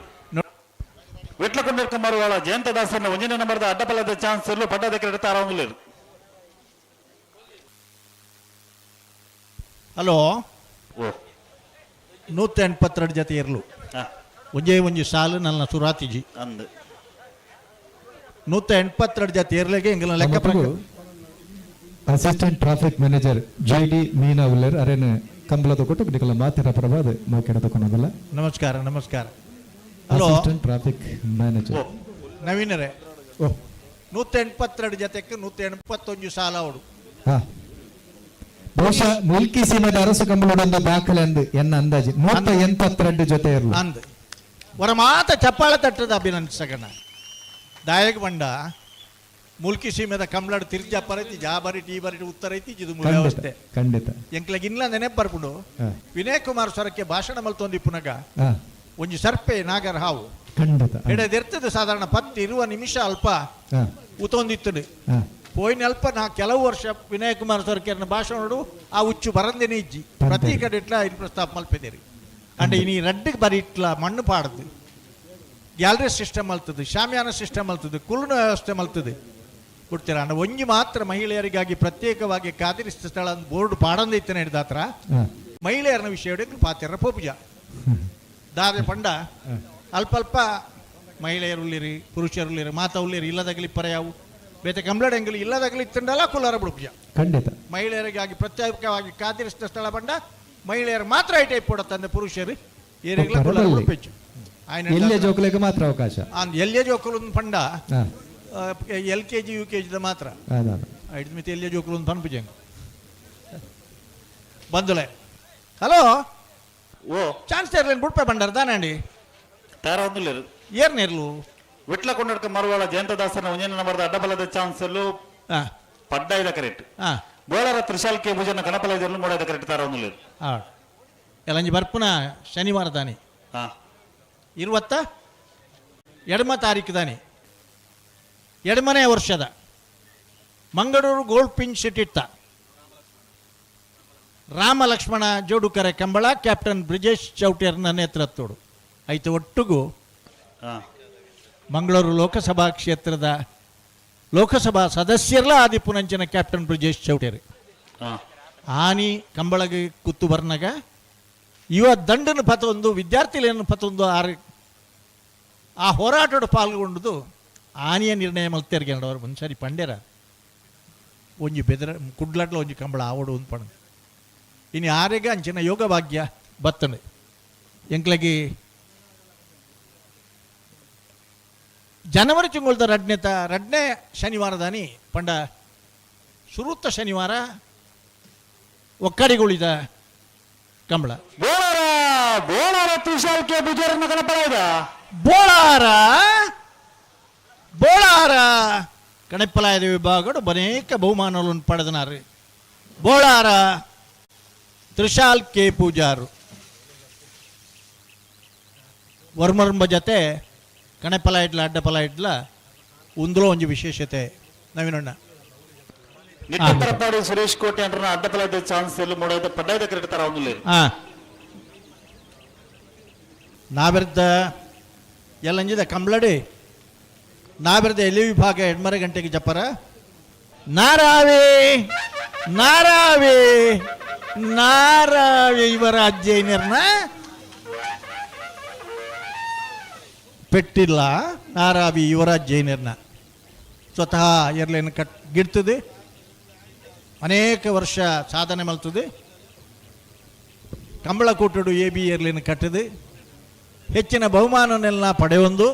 ವಿಟ್ಲಕೊಂಡ ಕುಮಾರವಾಳ ಜಯಂತ ದಾಸನ ಒಂದನೇ ನಂಬರ್ದ ಅಡ್ಡಬಲದ ಚಾನ್ಸ್ ಇರಲು ಪಡ್ಡದ ಕ್ರೆಡಿಟ್ ಆರಾಮಿಲ್ಲ. ಹಲೋ, ಓ 182 ಜೊತೆ ಇರಲು ಒಂಜೇ ಒಂಜಿ ಸಾಲು ನನ್ನ ಸುರಾತಿಜಿ ಅಂದು 182 ಜೊತೆ ಇರ್ಲಿಗೆ ಎಂಗಲ ಲೆಕ್ಕ ಪ್ರಕಾರ. Assistant traffic manager J D Meena ಉಲ್ಲೇರ್ ಅರೇನೆ ಕಂಬಳದ ಕೊಟ್ಟು ನಿಕಲ ಮಾತಿನ ಪರವಾದ ಮಾತಾಡ ತಕೊಂಡಲ್ಲ. ನಮಸ್ಕಾರ ನಮಸ್ಕಾರ. ಹಲೋ, ಅಸಿಸ್ಟೆಂಟ್ ಟ್ರಾಫಿಕ್ ಮ್ಯಾನೇಜರ್ ನವೀನರೇ, ಓ 182 ಜೊತೆಗೆ 181 ಸಾಲ ಅವಡು. ಹಾ, ಬಹುಶಃ ಮುಲ್ಕಿ ಸೀಮೆದ ಅರಸು ಕಂಬಳದೊಂದು ದಾಖಲೆ ಅಂದು ಎನ್ನ ಅಂದಾಜು 182 ಜೊತೆ ಇರಲು ಅಂದ್ ವರ ಮಾತ ಚಪ್ಪಾಳ ತಟ್ಟದ ಅಭಿನಂದಿಸಗಣ ದಾಯಕ ಬಂಡ ಮುಲ್ಕಿ ಸೀಮೆದ ಕಂಬಳಡ್ ತಿರ್ಜಪ್ಪ ಐತಿ ಜಾ ಬರಿ ಟೀ ಬರಿ ಉತ್ತರ ಐತಿ ಇದು ವ್ಯವಸ್ಥೆ ಖಂಡಿತ ಎಂಕ್ಲಗ್ ಇನ್ಲ ನೆನಪು ಬರ್ಪುಂಡು. ವಿನಯ್ ಕುಮಾರ್ ಸೊರಕೆ ಭಾಷಣ ಮಲ್ತೊಂದು ಪುನಗ ಹಾ. ಒಂಜಿ ಸರ್ಪೆ ನಾಗರ ಹಾವು ಖಂಡಿತ ಎಡೆದಿರ್ತದೆ ಸಾಧಾರಣ 10-20 ನಿಮಿಷ ಅಲ್ಪ ಹಾ. ಉತೊಂದಿತ್ತದು ಹಾ. ಪೋಯಿನ ಅಲ್ಪ ನಾ ಕೆಲವು ವರ್ಷ ವಿನಯ್ ಕುಮಾರ್ ಸೊರಕೆರ್ನ ಭಾಷಣ ನೋಡು ಆ ಹುಚ್ಚು ಬರಂದೇನೆ ಇಜ್ಜಿ ಪ್ರತಿ ಕಡೆ ಇಟ್ಲ ಇನ್ ಪ್ರಸ್ತಾಪ ಮಲ್ಪೆದೇರಿ. ಅಂಡ್ ಇನಿ ರಡ್ಡಿಗೆ ಬರಿ ಇಟ್ಲ ಮಣ್ಣು ಪಾಡದು ಗ್ಯಾಲರಿ ಸಿಸ್ಟಮ್ ಅಲ್ತದೆ, ಶಾಮಿಯಾನ ಸಿಸ್ಟಮ್ ಅಲ್ತದೆ, ಕುಲುನ ವ್ಯವಸ್ಥೆ ಮಲ್ತದೆ ಕೊಡ್ತೀರ. ಅಂಡ ಒಂಜಿ ಮಾತ್ರ ಮಹಿಳೆಯರಿಗಾಗಿ ಪ್ರತ್ಯೇಕವಾಗಿ ಕಾದಿರಿಸಿದ ಸ್ಥಳ ಬೋರ್ಡ್ ಪಾಡಂದೈತನೆ ಹಿಡ್ದ ಹತ್ರ ಮಹಿಳೆಯರನ ವಿಷಯ ಪಾತೆರ ಪೋಪುಜ ದಾದೆ ಪಂಡ ಅಲ್ಪ ಅಲ್ಪ ಮಹಿಳೆಯರು ಉಲ್ಲಿರಿ ಪುರುಷರು ಉಲ್ಲಿರಿ ಮಾತ ಉಲ್ಲಿರಿ ಇಲ್ಲದಾಗಲಿ ಪರ್ಯಾವು ಬೇತೆ ಕಂಬ್ಲಡ್ ಎಂಗಲಿ ಇಲ್ಲದಾಗಲಿ ಇತ್ತಂಡಲ್ಲ ಕುಲ್ಲಾರ ಬಿಡುಪುಜ. ಖಂಡಿತ ಮಹಿಳೆಯರಿಗಾಗಿ ಪ್ರತ್ಯೇಕವಾಗಿ ಕಾದಿರಿಸಿದ ಸ್ಥಳ ಬಂಡ ಮಹಿಳೆಯರು ಮಾತ್ರ ಐಟೈ ಪೋಡತ್ತಂದೆ ಪುರುಷರು ಏರಿಗಳ ಕುಲ್ಲಾರ ಬಿಡುಪೆಚ್ಚು. ಎಲ್ಲೇ ಜೋಕುಲೆಗೆ ಮಾತ್ರ ಅವಕಾಶ. ಎಲ್ಲೇ ಜೋಕುಲು ಪಂಡ ಹಾ. L K G U K ಜಿದ ಮಾತ್ರ ಅದ. ಐದು ಮಿತಿ ಎಲ್ಲೇ ಜೋಕುಲು ಒಂದು ಪನ್ಪುಜಂಗ್ ಬಂದುಲೆ. ಹಲೋ, ಓ ಚಾನ್ಸ್ ಇರ್ಲೇನು ಬುಡ್ಪೆ ಬಂಡಾರ ದಾನಂಡಿ ತಯಾರಾಗಿಲ್ಲ. ಏರ್ನೇರ್ಲು ವಿಟ್ಲ ಕೊಂಡಡ್ಕ ಮರುವಾಳ ಜಯಂತ ದಾಸನ ಒಂದನೇ ನಂಬರ್ದ ಅಡ್ಡಬಲದ ಚಾನ್ಸ್ ಅಲ್ಲೂ ಹಾ. ಪಡ್ಡ ಇದ ಕರೆಕ್ಟ್. ಹಾ. ಬೋಳರ ತ್ರಿಶಾಲ್ ಕೆ ಭುಜನ ಗಣಪಲ ಇದನ್ನು ಮೂಡಾದ ಕರೆಕ್ಟ್ ತಾರ ಹಾ ಎಲ್ಲಂಜಿ ಬರ್ಪುನ ಶನಿವಾರ ದಾನಿ ಹಾ 22 ತಾರೀಕು ದಾನಿ ಎಡಮನೆ ವರ್ಷದ ಮಂಗಳೂರು ಗೋಲ್ಡ್ ಪಿಂಚ್ ಸಿಟಿತ್ತ ರಾಮ ಲಕ್ಷ್ಮಣ ಜೋಡುಕರೆ ಕಂಬಳ ಕ್ಯಾಪ್ಟನ್ ಬ್ರಿಜೇಶ್ ಚೌಟೇರ್ನ ನೇತೃತ್ವಡು ಐತು ಒಟ್ಟಿಗೂ ಮಂಗಳೂರು ಲೋಕಸಭಾ ಕ್ಷೇತ್ರದ ಲೋಕಸಭಾ ಸದಸ್ಯರ್ಲ ಆದಿ ಪುನಂಚಿನ ಕ್ಯಾಪ್ಟನ್ ಬ್ರಿಜೇಶ್ ಚೌಟೇರಿ ಆನಿ ಕಂಬಳಗೆ ಕುತ್ತು ಬರ್ನಾಗ ಇವ ದಂಡನ ಪತೊಂದು ವಿದ್ಯಾರ್ಥಿಗಳೇನು ಪತೊಂದು ಆರು ಆ ಹೋರಾಟದ ಪಾಲ್ಗೊಂಡುದು ಆನಿಯ ನಿರ್ಣಯ ಮಲ್ತೇರ್ಗೆ ಅವರು ಒಂದ್ಸರಿ ಪಂಡ್ಯರ ಒಂಜಿ ಬೆದರ ಕುಡ್ಲಾಟ್ಲ ಒಂಜಿ ಕಂಬಳ ಆವಡು ಒಂದು ಪಣ ಇನ್ನು ಆರೆಗ ಅಂಚಿನ ಯೋಗ ಭಾಗ್ಯ ಬತ್ತನೆ ಎಂಕ್ಲಗಿ ಜನವರಿ ತಿಂಗಳದ ರಡ್ನೇ ಶನಿವಾರದಾನಿ ಪಂಡ ಸುರುತ್ತ ಶನಿವಾರ ಒಕ್ಕಡಿಗುಳಿದ ಕಂಬಳ ಬೋಳಾರ ಬೋಳಾರ ತ್ರಿಶಾಲ್ ಕೆ ಬಿಜಾರನ್ನ ಕಣಪಲ ಬೋಳಾರ ಬೋಳಾರ ಕಣಪ್ಪಲಾಯದ ವಿಭಾಗಡು ಅನೇಕ ಬಹುಮಾನಗಳನ್ನು ಪಡೆದನಾರು ಬೋಳಾರ ತ್ರಿಶಾಲ್ ಕೆ ಪೂಜಾರು ವರ್ಮರ್ಂಬ ಜೊತೆ ಕಣಪಲ ಇಡ್ಲ ಅಡ್ಡಪಲ ಇಡ್ಲ ಉಂದುಲೋ ಒಂಜಿ ವಿಶೇಷತೆ ನವೀನಣ್ಣ. ನಿಟ್ಟಂತರಪಾಡಿ ಸುರೇಶ್ ಕೋಟೆ ಅಂದ್ರೆ ಅಡ್ಡಪಲ ಚಾನ್ಸ್ ಎಲ್ಲ ಮೂಡಾದ ಪಡ್ಡಾಯದ ಕ್ರೆಡಿಟ್ ತರ ಅವನಿಲ್ಲ. ನಾವೆರ್ದ ಎಲ್ಲಂಜಿದ ಕಂಬ್ಳಡಿ ನಾವೆರ್ದ ಎಲ್ಲಿ ವಿಭಾಗ 8:30 ಗಂಟೆಗೆ ಜಪ್ಪರ ನಾರಾವೆ ನಾರಾವೆ ನಾರಾವೆ ಇವರ ಅಜ್ಜೈನರ್ನ ಪೆಟ್ಟಿಲ್ಲ ನಾರಾವಿ ಯುವರಾಜ್ ಜೈನರ್ನ ಸ್ವತಃ ಎರ್ಲೇನು ಕಟ್ ಗಿಡ್ತದೆ ಅನೇಕ ವರ್ಷ ಸಾಧನೆ ಮಲ್ತದೆ. ಕಂಬಳಕೂಟಡು ಎ ಬಿ ಎರ್ಲಿನ ಕಟ್ಟದು ಹೆಚ್ಚಿನ ಬಹುಮಾನನೆಲ್ಲ ಪಡೆಯೊಂದು.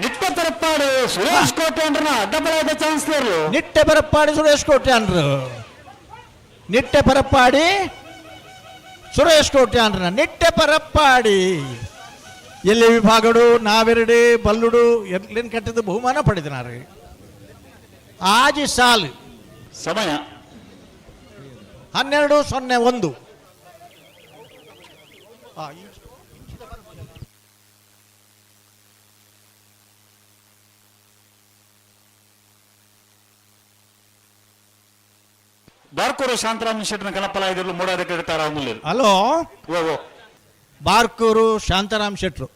ನಿಟ್ಟೆ ಪರಪ್ಪಾಡಿ ಸುರೇಶ್ ಕೋಟೆ ಅಂದ್ರನ ಅಡ್ಡಬಲದ ಚಾನ್ಸಲರ್. ನಿಟ್ಟೆ ಪರಪ್ಪಾಡಿ ಸುರೇಶ್ ಕೋಟೆ ಅಂದ್ರು. ನಿಟ್ಟೆ ಪರಪ್ಪಾಡಿ ಸುರೇಶ್ ಕೋಟೆ ಅಂದ್ರ ನಿಟ್ಟೆ ಪರಪ್ಪಾಡಿ ಎಲ್ಲಿ ವಿಭಾಗಡು ನಾವೆರಡು ಬಲ್ಲುಡು ಎರ್ಲಿನ ಕಟ್ಟಿದ ಬಹುಮಾನ ಪಡೆದಿನಾರು. ಆಜಿ ಸಾಲು ಸಮಯ 12:01. ಬಾರ್ಕೂರು ಶಾಂತರಾಮ ಶೆಟ್ಟನ ಗಣಪಲ ಇದ್ರಲ್ಲೂ ಮೂಡಾದಕ್ಕೆ ಇಡ್ತಾರ. ಹಲೋ, ಬಾರ್ಕೂರು ಶಾಂತಾರಾಮ್ ಶೆಟ್ರು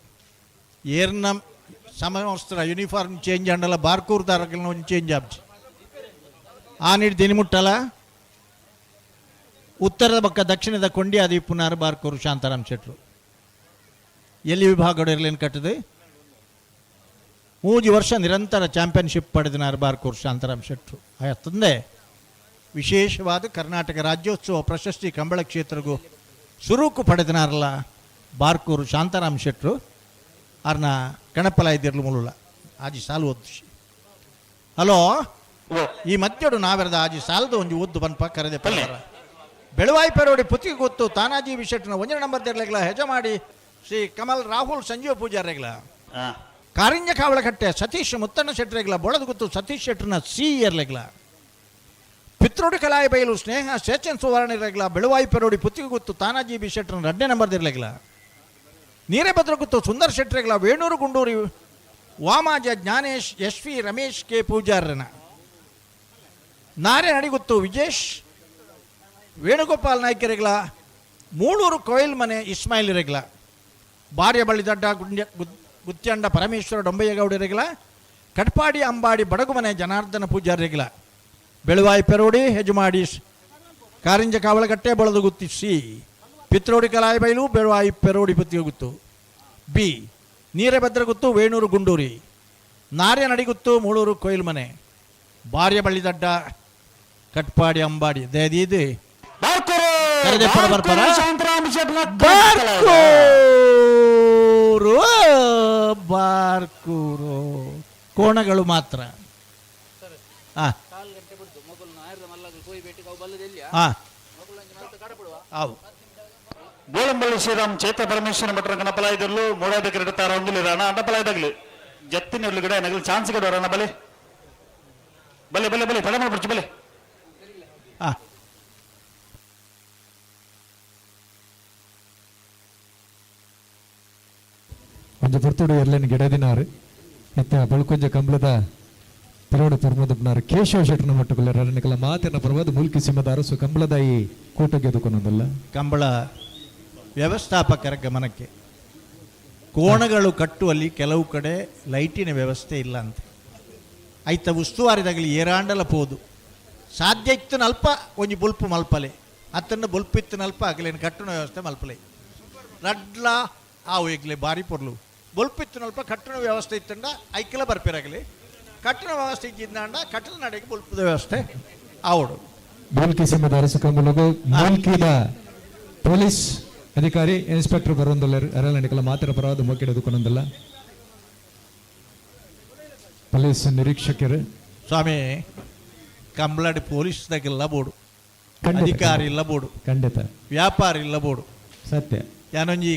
ಏರ್ನ ಸಮವಸ್ತ್ರ ಯೂನಿಫಾರ್ಮ್ ಚೇಂಜ್ ಅಂಡಲ್ಲ, ಬಾರ್ಕೂರು ದಾರಕಲ್ನ ಒಂದು ಚೇಂಜ್ ಆಪ್ಚಿ ಆ ನೀಡು ದಿನಮುಟ್ಟಲ ಉತ್ತರದ ಪಕ್ಕ ದಕ್ಷಿಣದ ಕೊಂಡಿ ಅದು ಪುನಾರು ಬಾರ್ಕೂರು ಶಾಂತಾರಾಮ್ ಶೆಟ್ರು. ಎಲ್ಲಿ ವಿಭಾಗ ಇರಲೇನು ಕಟ್ಟದೆ 3 ವರ್ಷ ನಿರಂತರ ಚಾಂಪಿಯನ್ಶಿಪ್ ಪಡೆದಿನಾರು ಬಾರ್ಕೂರು ಶಾಂತಾರಾಮ್ ಶೆಟ್ರು. ತಂದೆ ವಿಶೇಷವಾದ ಕರ್ನಾಟಕ ರಾಜ್ಯೋತ್ಸವ ಪ್ರಶಸ್ತಿ ಕಂಬಳ ಕ್ಷೇತ್ರಗೂ ಸುರೂಕು ಪಡೆದನಾರಲ್ಲ ಬಾರ್ಕೂರು ಶಾಂತಾರಾಮ್ ಶೆಟ್ರು. ಅರ್ನ ಕಣಪಲ ಇದ್ದಿರ್ಲು ಮುಳುಲ ಆಜಿ ಸಾಲು ಒದ್ದು. ಹಲೋ, ಈ ಮಧ್ಯಡು ನಾವೆರದ ಆಜಿ ಸಾಲದ ಒಂಜಿ ಒದ್ದು ಬನ್ಪ ಕರೆದೆ ಪಲ್ಲರ ಬೆಳವಾಯಿ ಪೆರೋಡಿ ಪುತ್ತಿಗೆ ಗೊತ್ತು ತಾನಾಜಿ ವಿಶೆಟ್ನ ಒಂಜನೇ ನಂಬರ್ ದೇರ್ಲೆಗ್ಲ ಹೆಜಮಾಡಿ ಶ್ರೀ ಕಮಲ್ ರಾಹುಲ್ ಸಂಜೀವ ಪೂಜಾರ್ರೆಗ್ಲ, ಕಾರಿಂಜ ಕಾವಳಕಟ್ಟೆ ಸತೀಶ್ ಮುತ್ತಣ್ಣ ಶೆಟ್ರೆಗ್ಲ, ಬೊಳದ ಗೊತ್ತು ಸತೀಶ್ ಶೆಟ್ರನ ಸಿ ಎರ್ಲೆಗ್ಲ, ಪಿತ್ರೋಡಿ ಕಲಾಯಿ ಬೈಲು ಸ್ನೇಹ ಸೇಚನ್ ಸುವರ್ಣ ಇರಗ್ಲ, ಬೆಳುವಾಯಿ ಪೆರೋಡಿ ಪುತ್ತಿಗೆ ಗೊತ್ತು ತಾನಾಜಿ ಬಿ ಶೆಟ್ರನ 2ನೇ ನಂಬರ್ ಇರ್ಲೆಗ್ಲ, ನೀರೇಭದ್ರ ಗೊತ್ತು ಸುಂದರ್ ಶೆಟ್ರೆಗ್ಲ, Venur Gunduri ವಾಮಾಜ Jnanesh S V Ramesh K ಪೂಜಾರನ, ನಾರೆ ನಡಿಗುತ್ತು ವಿಜೇಶ್ ವೇಣುಗೋಪಾಲ್ ನಾಯ್ಕರಿಗ್ಲ, ಮೂಳೂರು ಕೊಯ್ಲ್ ಮನೆ ಇಸ್ಮಾಯಿಲ್ ಇರಗ್ಲ, ಬಾರ್ಯ ಬಳ್ಳಿ ದಡ್ಡ ಗುಂಡ್ಯ ಗುತ್ಯಂಡ ಪರಮೇಶ್ವರ ಡೊಂಬಯ್ಯಗೌಡರಿಗ್ಲ, ಕಟ್ಪಾಡಿ ಅಂಬಾಡಿ ಬಡಗುಮನೆ ಜನಾರ್ದನ ಪೂಜಾರಿಗ್ಲ, ಬೆಳುವಾಯಿ ಪೆರೋಡಿ ಹೆಜಮಾಡಿ ಕಾರಿಂಜ ಕಾವಲಗಟ್ಟೆ ಬಳದುಗುತ್ತಿ ಸಿ, ಪಿತ್ರೋಡಿ ಕಲಾಯಿ ಬೈಲು ಬೆಳುವಾಯಿ ಪೆರೋಡಿ ಪುತ್ತಿಗುತ್ತು ಬಿ, ನೀರೇಭದ್ರಗುತ್ತು ವೇಣೂರು ಗುಂಡೂರಿ, ನಾರ್ಯ ನಡಿಗುತ್ತು ಮೂಳೂರು ಕೊಯ್ಲು ಮನೆ, ಬಾರ್ಯ ಬಳ್ಳಿದಡ್ಡ ಕಟ್ಪಾಡಿ ಅಂಬಾಡಿ ದೇದಿದು ಬಾರ್ಕೂರು ಬಾರ್ಕೂರು ಕೋಣಗಳು ಮಾತ್ರ. ಬೋಳಂಬಳ್ಳಿ ಶ್ರೀರಾಮ್ ಚೇತ ಪರಮೇಶ್ವರ ಭಟ್ರ ಗಣಪಲ ಇದ್ರಲ್ಲೂ ಮೂಡಾದಕ್ಕೆ ಇಡ್ತಾರ ಒಂದಿಲ್ಲ ಅಣ್ಣಪಲ ಇದಾಗ್ಲಿ ಜತ್ತಿನ ಗಿಡ ನಗಲು ಚಾನ್ಸ್ ಗಿಡ ಅಣ್ಣ ಬಲೆ ಬಲೆ ಬಲೆ ಬಲೆ ತಡ ಮಾಡ್ಬಿಡ್ಚು ಬಲೆ. ಒಂಜಿ ಪೊರ್ತುಡು ಎರ್ಲೆನ್ ಗಿಡದಿನಾರು ಇತ್ತ ಬಳ್ಕೊಂಜ ಕಂಬ್ಳದ ತಿರೋಡು ಪರ್ಮದಪ್ಪನಾರು ಕೇಶವ ಶೆಟ್ಟನ ಮಟ್ಟುಕುಲ್ಲೆರ್ ಅರನಿಕಲ ಮಾತಿನ ಪರ್ವದ ಮೂಲ್ಕಿ ಸಿಂಹದ ಅರಸು ಕಂಬಳದ ಈ ಕೂಟಕ್ಕೆ ಎದುಕೊನೊಂದುಲ್ಲ. ಕಂಬಳ ವ್ಯವಸ್ಥಾಪಕರ ಗಮನಕ್ಕೆ, ಕೋಣಗಳು ಕಟ್ಟುವಲ್ಲಿ ಕೆಲವು ಕಡೆ ಲೈಟಿನ ವ್ಯವಸ್ಥೆ ಇಲ್ಲ ಅಂತ ಐತ ಉಸ್ತುವಾರಿದಾಗಲಿ ಏರಾಂಡಲ ಪೋದು ಸಾಧ್ಯ ಇತ್ತು ನಲ್ಪ ಒಂಜಿ ಬುಲ್ಪು ಮಲ್ಪಲೆ ಅತ್ತನ್ನು ಬುಲ್ಪಿತ್ತು ನಲ್ಪ ಆಗಲೇನು ಕಟ್ಟುನ ವ್ಯವಸ್ಥೆ ಮಲ್ಪಲೆ ರಡ್ಲ ಆವು ಈಗಲೇ ಬಾರಿ ಪೊರ್ಲು ಬುಲ್ಪಿತ್ತು ನಲ್ಪ ಕಟ್ಟಣ ವ್ಯವಸ್ಥೆ ಇತ್ತಂಡ ಐಕ್ಯಲ ಬರ್ಪಿರಾಗಲಿ ಕಟ್ಟಣ ವ್ಯವಸ್ಥೆ ಇದ್ದಿಂದಾಂಡ ಕಟ್ಟಡ ನಡೆಗೆ ಬುಲ್ಪದ ವ್ಯವಸ್ಥೆ ಆವಡು. ಮೂಲ್ಕಿ ಸಿಂಹದ ಅರಸು ಕಂಬಳಗು ಮೂಲ್ಕಿದ ಪೊಲೀಸ್ ಅಧಿಕಾರಿ ಇನ್ಸ್ಪೆಕ್ಟರ್ ಬರೋಂದಲ್ಲ ಅರಳನಿಕಲ ಮಾತ್ರ ಪರವಾದ ಮೊಕ್ಕಿಡೋದಕ್ಕೊಂದಲ್ಲ ಪೊಲೀಸ್ ನಿರೀಕ್ಷಕರು. ಸ್ವಾಮಿ ಕಂಬಳಡಿ ಪೊಲೀಸ್ ದಾಗೆಲ್ಲ ಬೋಡು, ಅಧಿಕಾರಿ ಇಲ್ಲ ಬೋಡು, ಖಂಡಿತ ವ್ಯಾಪಾರಿ ಇಲ್ಲ ಬೋಡು, ಸತ್ಯ. ಯಾನೊಂಜಿ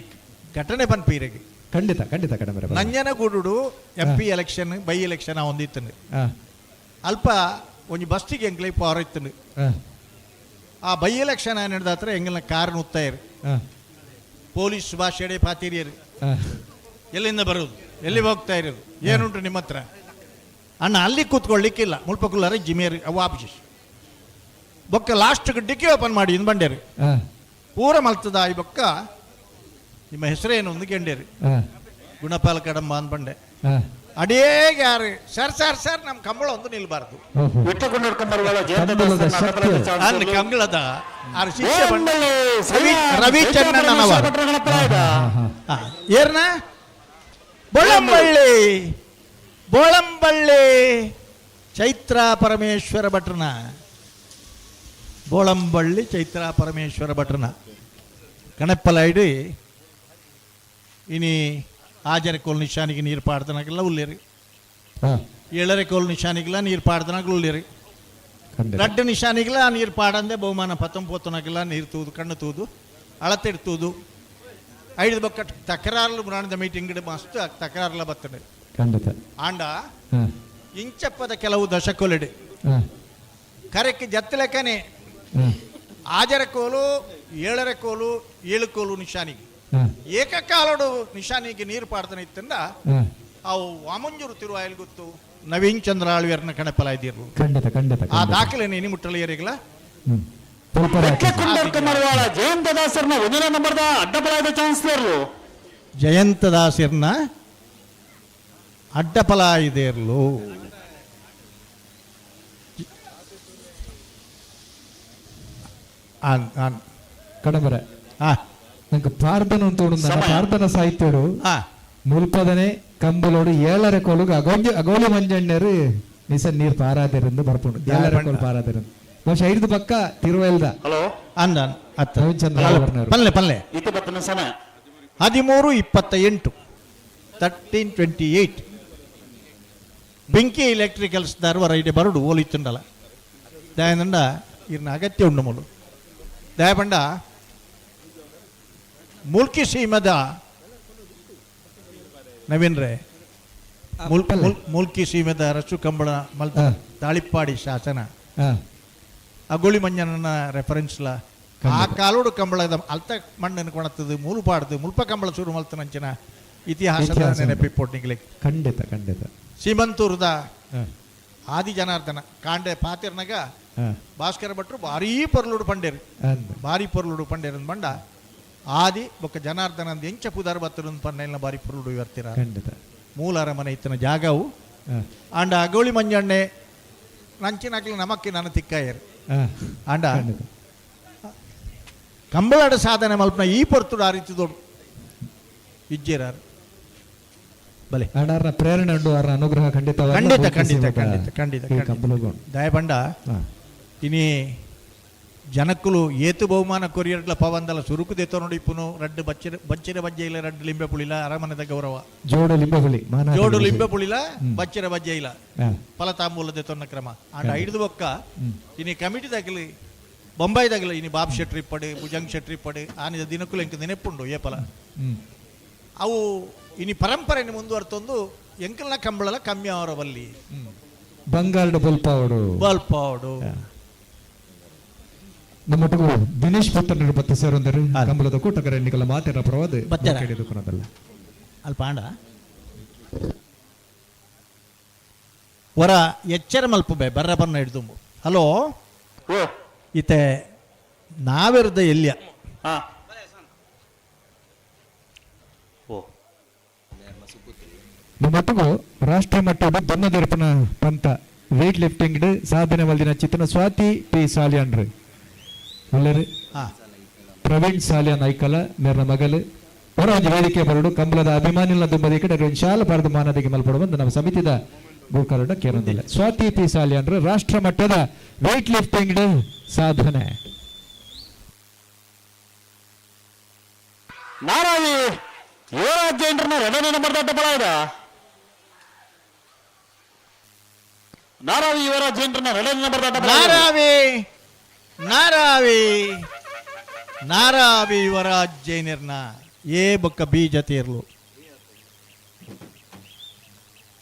ಘಟನೆ ಪನ್ಪೀರೆಗೆ ಖಂಡಿತ ಖಂಡಿತ ಕಡಿಮೆ. Nanjangud M P election by election ಒಂದಿತ್ತಂಡು ಅಲ್ಪ ಒಂಜಿ ಬಸ್ತಿಗೆ ಎಂಕ್ಲೆ ಪವರ್ ಇತ್ತಂಡು. ಆ ಬೈ ಎಲೆಕ್ಷನ್ ಹಿಡ್ದಾತ್ರ ಎಂಗಲ್ನ ಕಾರ್ ನುತ್ತಾಯರು ಪೊಲೀಸ್ ಭಾಷೆಡೆ ಪಾತಿರಿಯರು, ಎಲ್ಲಿಂದ ಬರೋದು ಎಲ್ಲಿ ಹೋಗ್ತಾ ಇರೋದು ಏನುಂಟು ನಿಮ್ಮ ಹತ್ರ ಅಣ್ಣ ಅಲ್ಲಿ ಕೂತ್ಕೊಳ್ಳಿಕ್ಕಿಲ್ಲ ಮುಲ್ಪಕುಲ್ಲಾರ ಜಿಮೇರಿ ಅವು ವಾಪಸ್ ಬೊಕ್ಕ ಲಾಸ್ಟ್ ಡಿಕ್ಕಿ ಓಪನ್ ಮಾಡಿ ಇನ್ ಬಂಡೇರಿ ಪೂರ ಮಲ್ತದ ಈ ಬೊಕ್ಕ ನಿಮ್ಮ ಹೆಸರೇನು ಒಂದು ಕೆಂಡೇರಿ ಗುಣಪಾಲ ಕಡಂಬ ಅಂದ್ ಬಂಡೆ ಅಡೇಗೆ ಯಾರು ಸರ್ ಸರ್ ಸರ್ ನಮ್ಮ ಕಂಬಳ ಒಂದು ನಿಲ್ಬಾರ್ದು ಕಂಬಳದ ಆರು ಶಿಷ್ಯ ರವಿ ಚನ್ನಣ್ಣನವರ ಏರ್ನ ಬೊಳಂಬಳ್ಳಿ ಬೋಳಂಬಳ್ಳಿ ಚೈತ್ರ ಪರಮೇಶ್ವರ ಭಟ್ರನ ಬೋಳಂಬಳ್ಳಿ ಚೈತ್ರ ಪರಮೇಶ್ವರ ಭಟ್ರನ ಕಣಪ್ಪಲೈಡು ಇನಿ ಆಜರೆ ಕೋಲ್ ನಿಶಾನಿಗೆ ನೀರು ಪಾಡ್ದನಾಗೆಲ್ಲ ಉಲ್ಲೇರಿ. ಏಳರೆ ಕೋಲ್ ನಿಶಾನಿಗೆಲ್ಲ ನೀರು ಪಾಡ್ದನಾಗಲು ಉಲ್ಲೇರಿ. ರಡ್ಡು ನಿಶಾನಿಗೆಲ್ಲ ನೀರು ಪಾಡಂದೆ ಬಹುಮಾನ ಪತ್ತೊಂಬತ್ತನಾಗೆಲ್ಲ ನೀರು ತೂದು ಕಣ್ಣು ತೂದು ಅಳತೆಡ್ ತೂದು ಐದು ಬೊಕ್ಕ ತಕರಾರ್ಲು ಮುರಾಣದ ಮೀಟಿಂಗ್ ಮಸ್ತ್ ತಕರಾರ್ಲ ಬರ್ತದೆ. ಖಂಡಿತ. ಆಂಡ ಇಂಚಪ್ಪದ ಕೆಲವು ದಶಕೊಲೆಡು ಕರೆಕ್ ಜತ್ತಲೆಕನೆ ಆಜರ ಕೋಲು ಏಳರ ಕೋಲು ಏಳು ಕೋಲು ನಿಶಾನಿಗೆ ಏಕಕಾಲಡು ನಿಶಾನಿಗೆ ನೀರು ಪಾಡ್ತಾನೆ ಇತ್ತಂದ ಅವು ವಾಮಂಜೂರು ತಿರುವಾಯಲ್ ಗೊತ್ತು ನವೀನ್ ಚಂದ್ರ ಆಳ್ವೇರ್ನ ಕಣಪಲ ಇದ್ದಿರ್ಲು. ಖಂಡಿತ ಖಂಡಿತ. ಆ ದಾಖಲೆ ನೀನು ಮುಟ್ಟಲು ಏರಿಗಲ. ಜಯಂತ ದಾಸರ್ನ ಒಂದನೇ ನಂಬರ್ದ ಅಡ್ಡಪಲಾಯದ ಚಾನ್ಸ್ಲರ್ಲು. ಜಯಂತ ದಾಸರ್ನ ಅಡ್ಡಪಲಾಯಿದೇರ್ಲು. ಕಡಂಬರ ನಂಗೆ ಪ್ರಾರ್ಥನೆ ಅಂತ ಪ್ರಾರ್ಥನಾ ಸಾಹಿತ್ಯಡು ಮುಲ್ಪದನೆ ಕಂಬಲೋಡು ಏಳರೆ ಕೋಲುಗು ಅಗೋಂಜಿ ಅಗೋಲಿ ಮಂಜಣ್ಣರು ನಿಸ ನೀರು ಪಾರಾದಿರಂದು ಬರ್ಪುಂಡು. ಏಳರೆ ಕೋಲು ಪಾರಾದಿರಂದು ಬಹುಶಃ ಐದು ಪಕ್ಕ ತಿರುವೈಲ್ದ. ಹಲೋ. ಅಂದ ರವಿಚಂದ್ರ. ಪಲ್ಲೆ ಪಲ್ಲೆ. ಇತಿ ಬತ್ತನ ಸಮಯ 13:28, 13:28. ಬೆಂಕಿ ಎಲೆಕ್ಟ್ರಿಕಲ್ಸ್ ದಾರ್ವರ ಇಡೆ ಬರಡು ಓಲಿತ್ತುಂಡಲ ದಯನಂಡ ಇರ್ನ ಅಗತ್ಯ ಉಂಡು ಮುಲು ದಯಪಂಡ ಮುಲ್ಕಿ ಸೀಮದ ನವೀನ್ ರೇ ಮುಲ್ಕಿ ಸೀಮೆದ ರಸು ಕಂಬಳ ಮಲ್ತ ತಾಳಿಪ್ಪಾಡಿ ಶಾಸನ ಅಗೋಳಿ ಮಂಜನ ರೆಫರೆನ್ಸ್ಲ ಆ ಕಾಲೋಡು ಕಂಬಳದ ಅಲ್ತ ಮಣ್ಣನ್ನು ಕೊಣತದು ಮೂಲು ಪಾಡ್ದು ಮುಲ್ಪ ಕಂಬಳ ಶುರು ಮಲ್ತನಂಚಿನ ಇತಿಹಾಸದ ನೆನಪಿಪ್ಪೊಟ್ಟಿಗೆ. ಖಂಡಿತ ಖಂಡಿತ. ಸೀಮಂತೂರದ ಆದಿ ಜನಾರ್ದನ ಕಾಂಡೆ ಪಾತಿರ್ನಗ ಭಾಸ್ಕರ ಭಟ್ರು ಭಾರೀ ಪೊರ್ಲುಡು ಪಂಡೇರು ಭಾರಿ ಪೊರ್ಲುಡು ಪಂಡೇರು ಬಂಡ ಆದಿ ಬೊಕ್ಕ ಜನಾರ್ದನ ಎಂಚ ಪುದಾರ್ ಬತ್ತರು ಪನ್ನೆಲ್ಲ ಭಾರಿ ಪೊರ್ಲುಡು ಬರ್ತೀರ. ಖಂಡಿತ. ಮೂಲ ಅರಮನೆ ಇತ್ತನ ಜಾಗವು ಆಂಡ ಅಗೋಳಿ ಮಂಜಣ್ಣೆ ನಂಚಿನಾಕ್ಲಿ ನಮಕ್ಕೆ ನಾನು ತಿಕ್ಕಾಯರು ಆಂಡ ಕಂಬಳಾಡ ಸಾಧನೆ ಮಲ್ಪನ ಈ ಪೊರ್ತುಡು ಆ ರೀತಿ ದೊಡ್ಡ ಇಜ್ಜೇರಾರು ಬಲೆ. ಆಡಾರ್ನ ಪ್ರೇರಣೆ ಉಂಡು ಆರ್ನ ಅನುಗ್ರಹ ಖಂಡಿತ ಖಂಡಿತ ಖಂಡಿತ ಖಂಡಿತ ಖಂಡಿತ. ದಯಪಂಡ ಇನಿ ಜನಕ್ಕುಲು ಏತು ಬಹುಮಾನ ಕೊರಿಯರ್ಲ ಪವಂದಲ ಸುರುಕು ದೇತೋ ನೋಡಿ ಇಪ್ಪುನು ರಡ್ಡು ಬಚ್ಚಿರ ಬಚ್ಚಿರ ಬಜ್ಜೆ ಇಲ್ಲ ರಡ್ಡು ಲಿಂಬೆ ಪುಳಿಲ ಅರಮನೆದ ಗೌರವ. ಜೋಡು ಲಿಂಬೆ ಹುಳಿ ಜೋಡು ಲಿಂಬೆ ಪುಳಿಲ ಬಚ್ಚಿರ ಬಜ್ಜೆ ಇಲ್ಲ ಫಲತಾಂಬೂಲ ದೇತೊನ್ನ ಕ್ರಮ ಅಂಡ ಐದು ಬೊಕ್ಕ ಇನಿ ಕಮಿಟಿ ತಗಲಿ ಬೊಂಬಾಯಿ ತಗಲಿ ಇನಿ ಬಾಬ್ ಶೆಟ್ರಿ ಇಪ್ಪಡು ಭುಜಂಗ್ ಶೆಟ್ರಿ ಇಪ್ಪಡು ಆನಿದ ದಿನಕ್ಕುಲು ಎಂಕ ನೆನಪುಂಡು ಏಪಲ ಅವು ಇನಿ ಪರಂಪರೆಯನ್ನು ಮುಂದುವರ್ತೊಂದು ಎಂಕಲ್ನ ಕಂಬಳಲ ಕಮ್ಮಿ ಅವರವಲ್ಲಿ ಬಂಗಾರದ ಬಲ್ಪಾವಡು ಬಲ್ಪಾವಡು. ನಮ್ಮೊಟ್ಟಿಗೂ ದಿನೇಶ್ ಪುತ್ತನರು ಬತ್ತ ಸೇರೊಂದರು ಕಂಬಳದ ಕೂಟಕರ ನಿಕಲ ಮಾತಿನ ಪ್ರವಾದ ಕೇಳಿದುಕೊನದಲ್ಲ. ಅಲ್ಪ ಆಂಡ ವರ ಎಚ್ಚರ ಮಲ್ಪುಬೆ ಬರ್ರ ಬನ್ನ ಹಿಡ್ದು. ಹಲೋ ಇತ್ತೆ ನಾವೆರ್ದ ಎಲ್ಲಿಯ ನಮ್ಮೊಟ್ಟಿಗೂ ರಾಷ್ಟ್ರ ಮಟ್ಟದ ದೊನ್ನದೆರಪನ ಪಂತ ವೇಟ್ ಲಿಫ್ಟಿಂಗ್ ಸಾಧನೆ ಮಲ್ದಿನ ಚಿತ್ರನ ಸ್ವಾತಿ ಪಿ ಸಾಲಿಯಾನ್ರು ಉಲ್ಲರು ಪ್ರವೀಣ್ ಸಾಲಿಯಾನ್ ಐಕಲ ಮೇರ್ನ ಮಗಲು ಹೊರ ಒಂಜಿ ವೇದಿಕೆ ಬರಡು ಕಂಬಳದ ಅಭಿಮಾನಿಗಳ ದುಂಬದಿ ಕಡೆ ಒಂಜಿ ಶಾಲ ಭಾರತ ಮಾನದಿಗೆ ಮಲ್ಪಡು ಬಂದು ನಮ್ಮ ಸಮಿತಿದ ಗೋಕರ್ಣ ಕೇರೊಂದಿಲ್ಲ. ಸ್ವಾತಿ ಪಿ ಸಾಲಿಯಾನ್ರು ರಾಷ್ಟ್ರ ಮಟ್ಟದ ವೇಟ್ ಲಿಫ್ಟಿಂಗ್ ಸಾಧನೆ. ನಾರಾವಿ ಯುವರಾಜ್ ಜೈನ್ರನ್ನ ಎರಡನೇ ನಂಬರ್ ದೊಡ್ಡ ಬಲ ಇದೆ. ನಾರಾವಿ ಯುವರಾಜ್ ಜೈನ್ರನ್ನ ಎರಡನೇ ನಂಬರ್ ದೊಡ್ಡ ಬಲ. ನಾರಾವಿ ನಾರಾವಿ ನಾರಾವಿ ಯುವರಾಜ್ ಜೈನರ್ನ ಎ ಬೊಕ್ಕ ಬಿ ಜತೆ ಇರಲು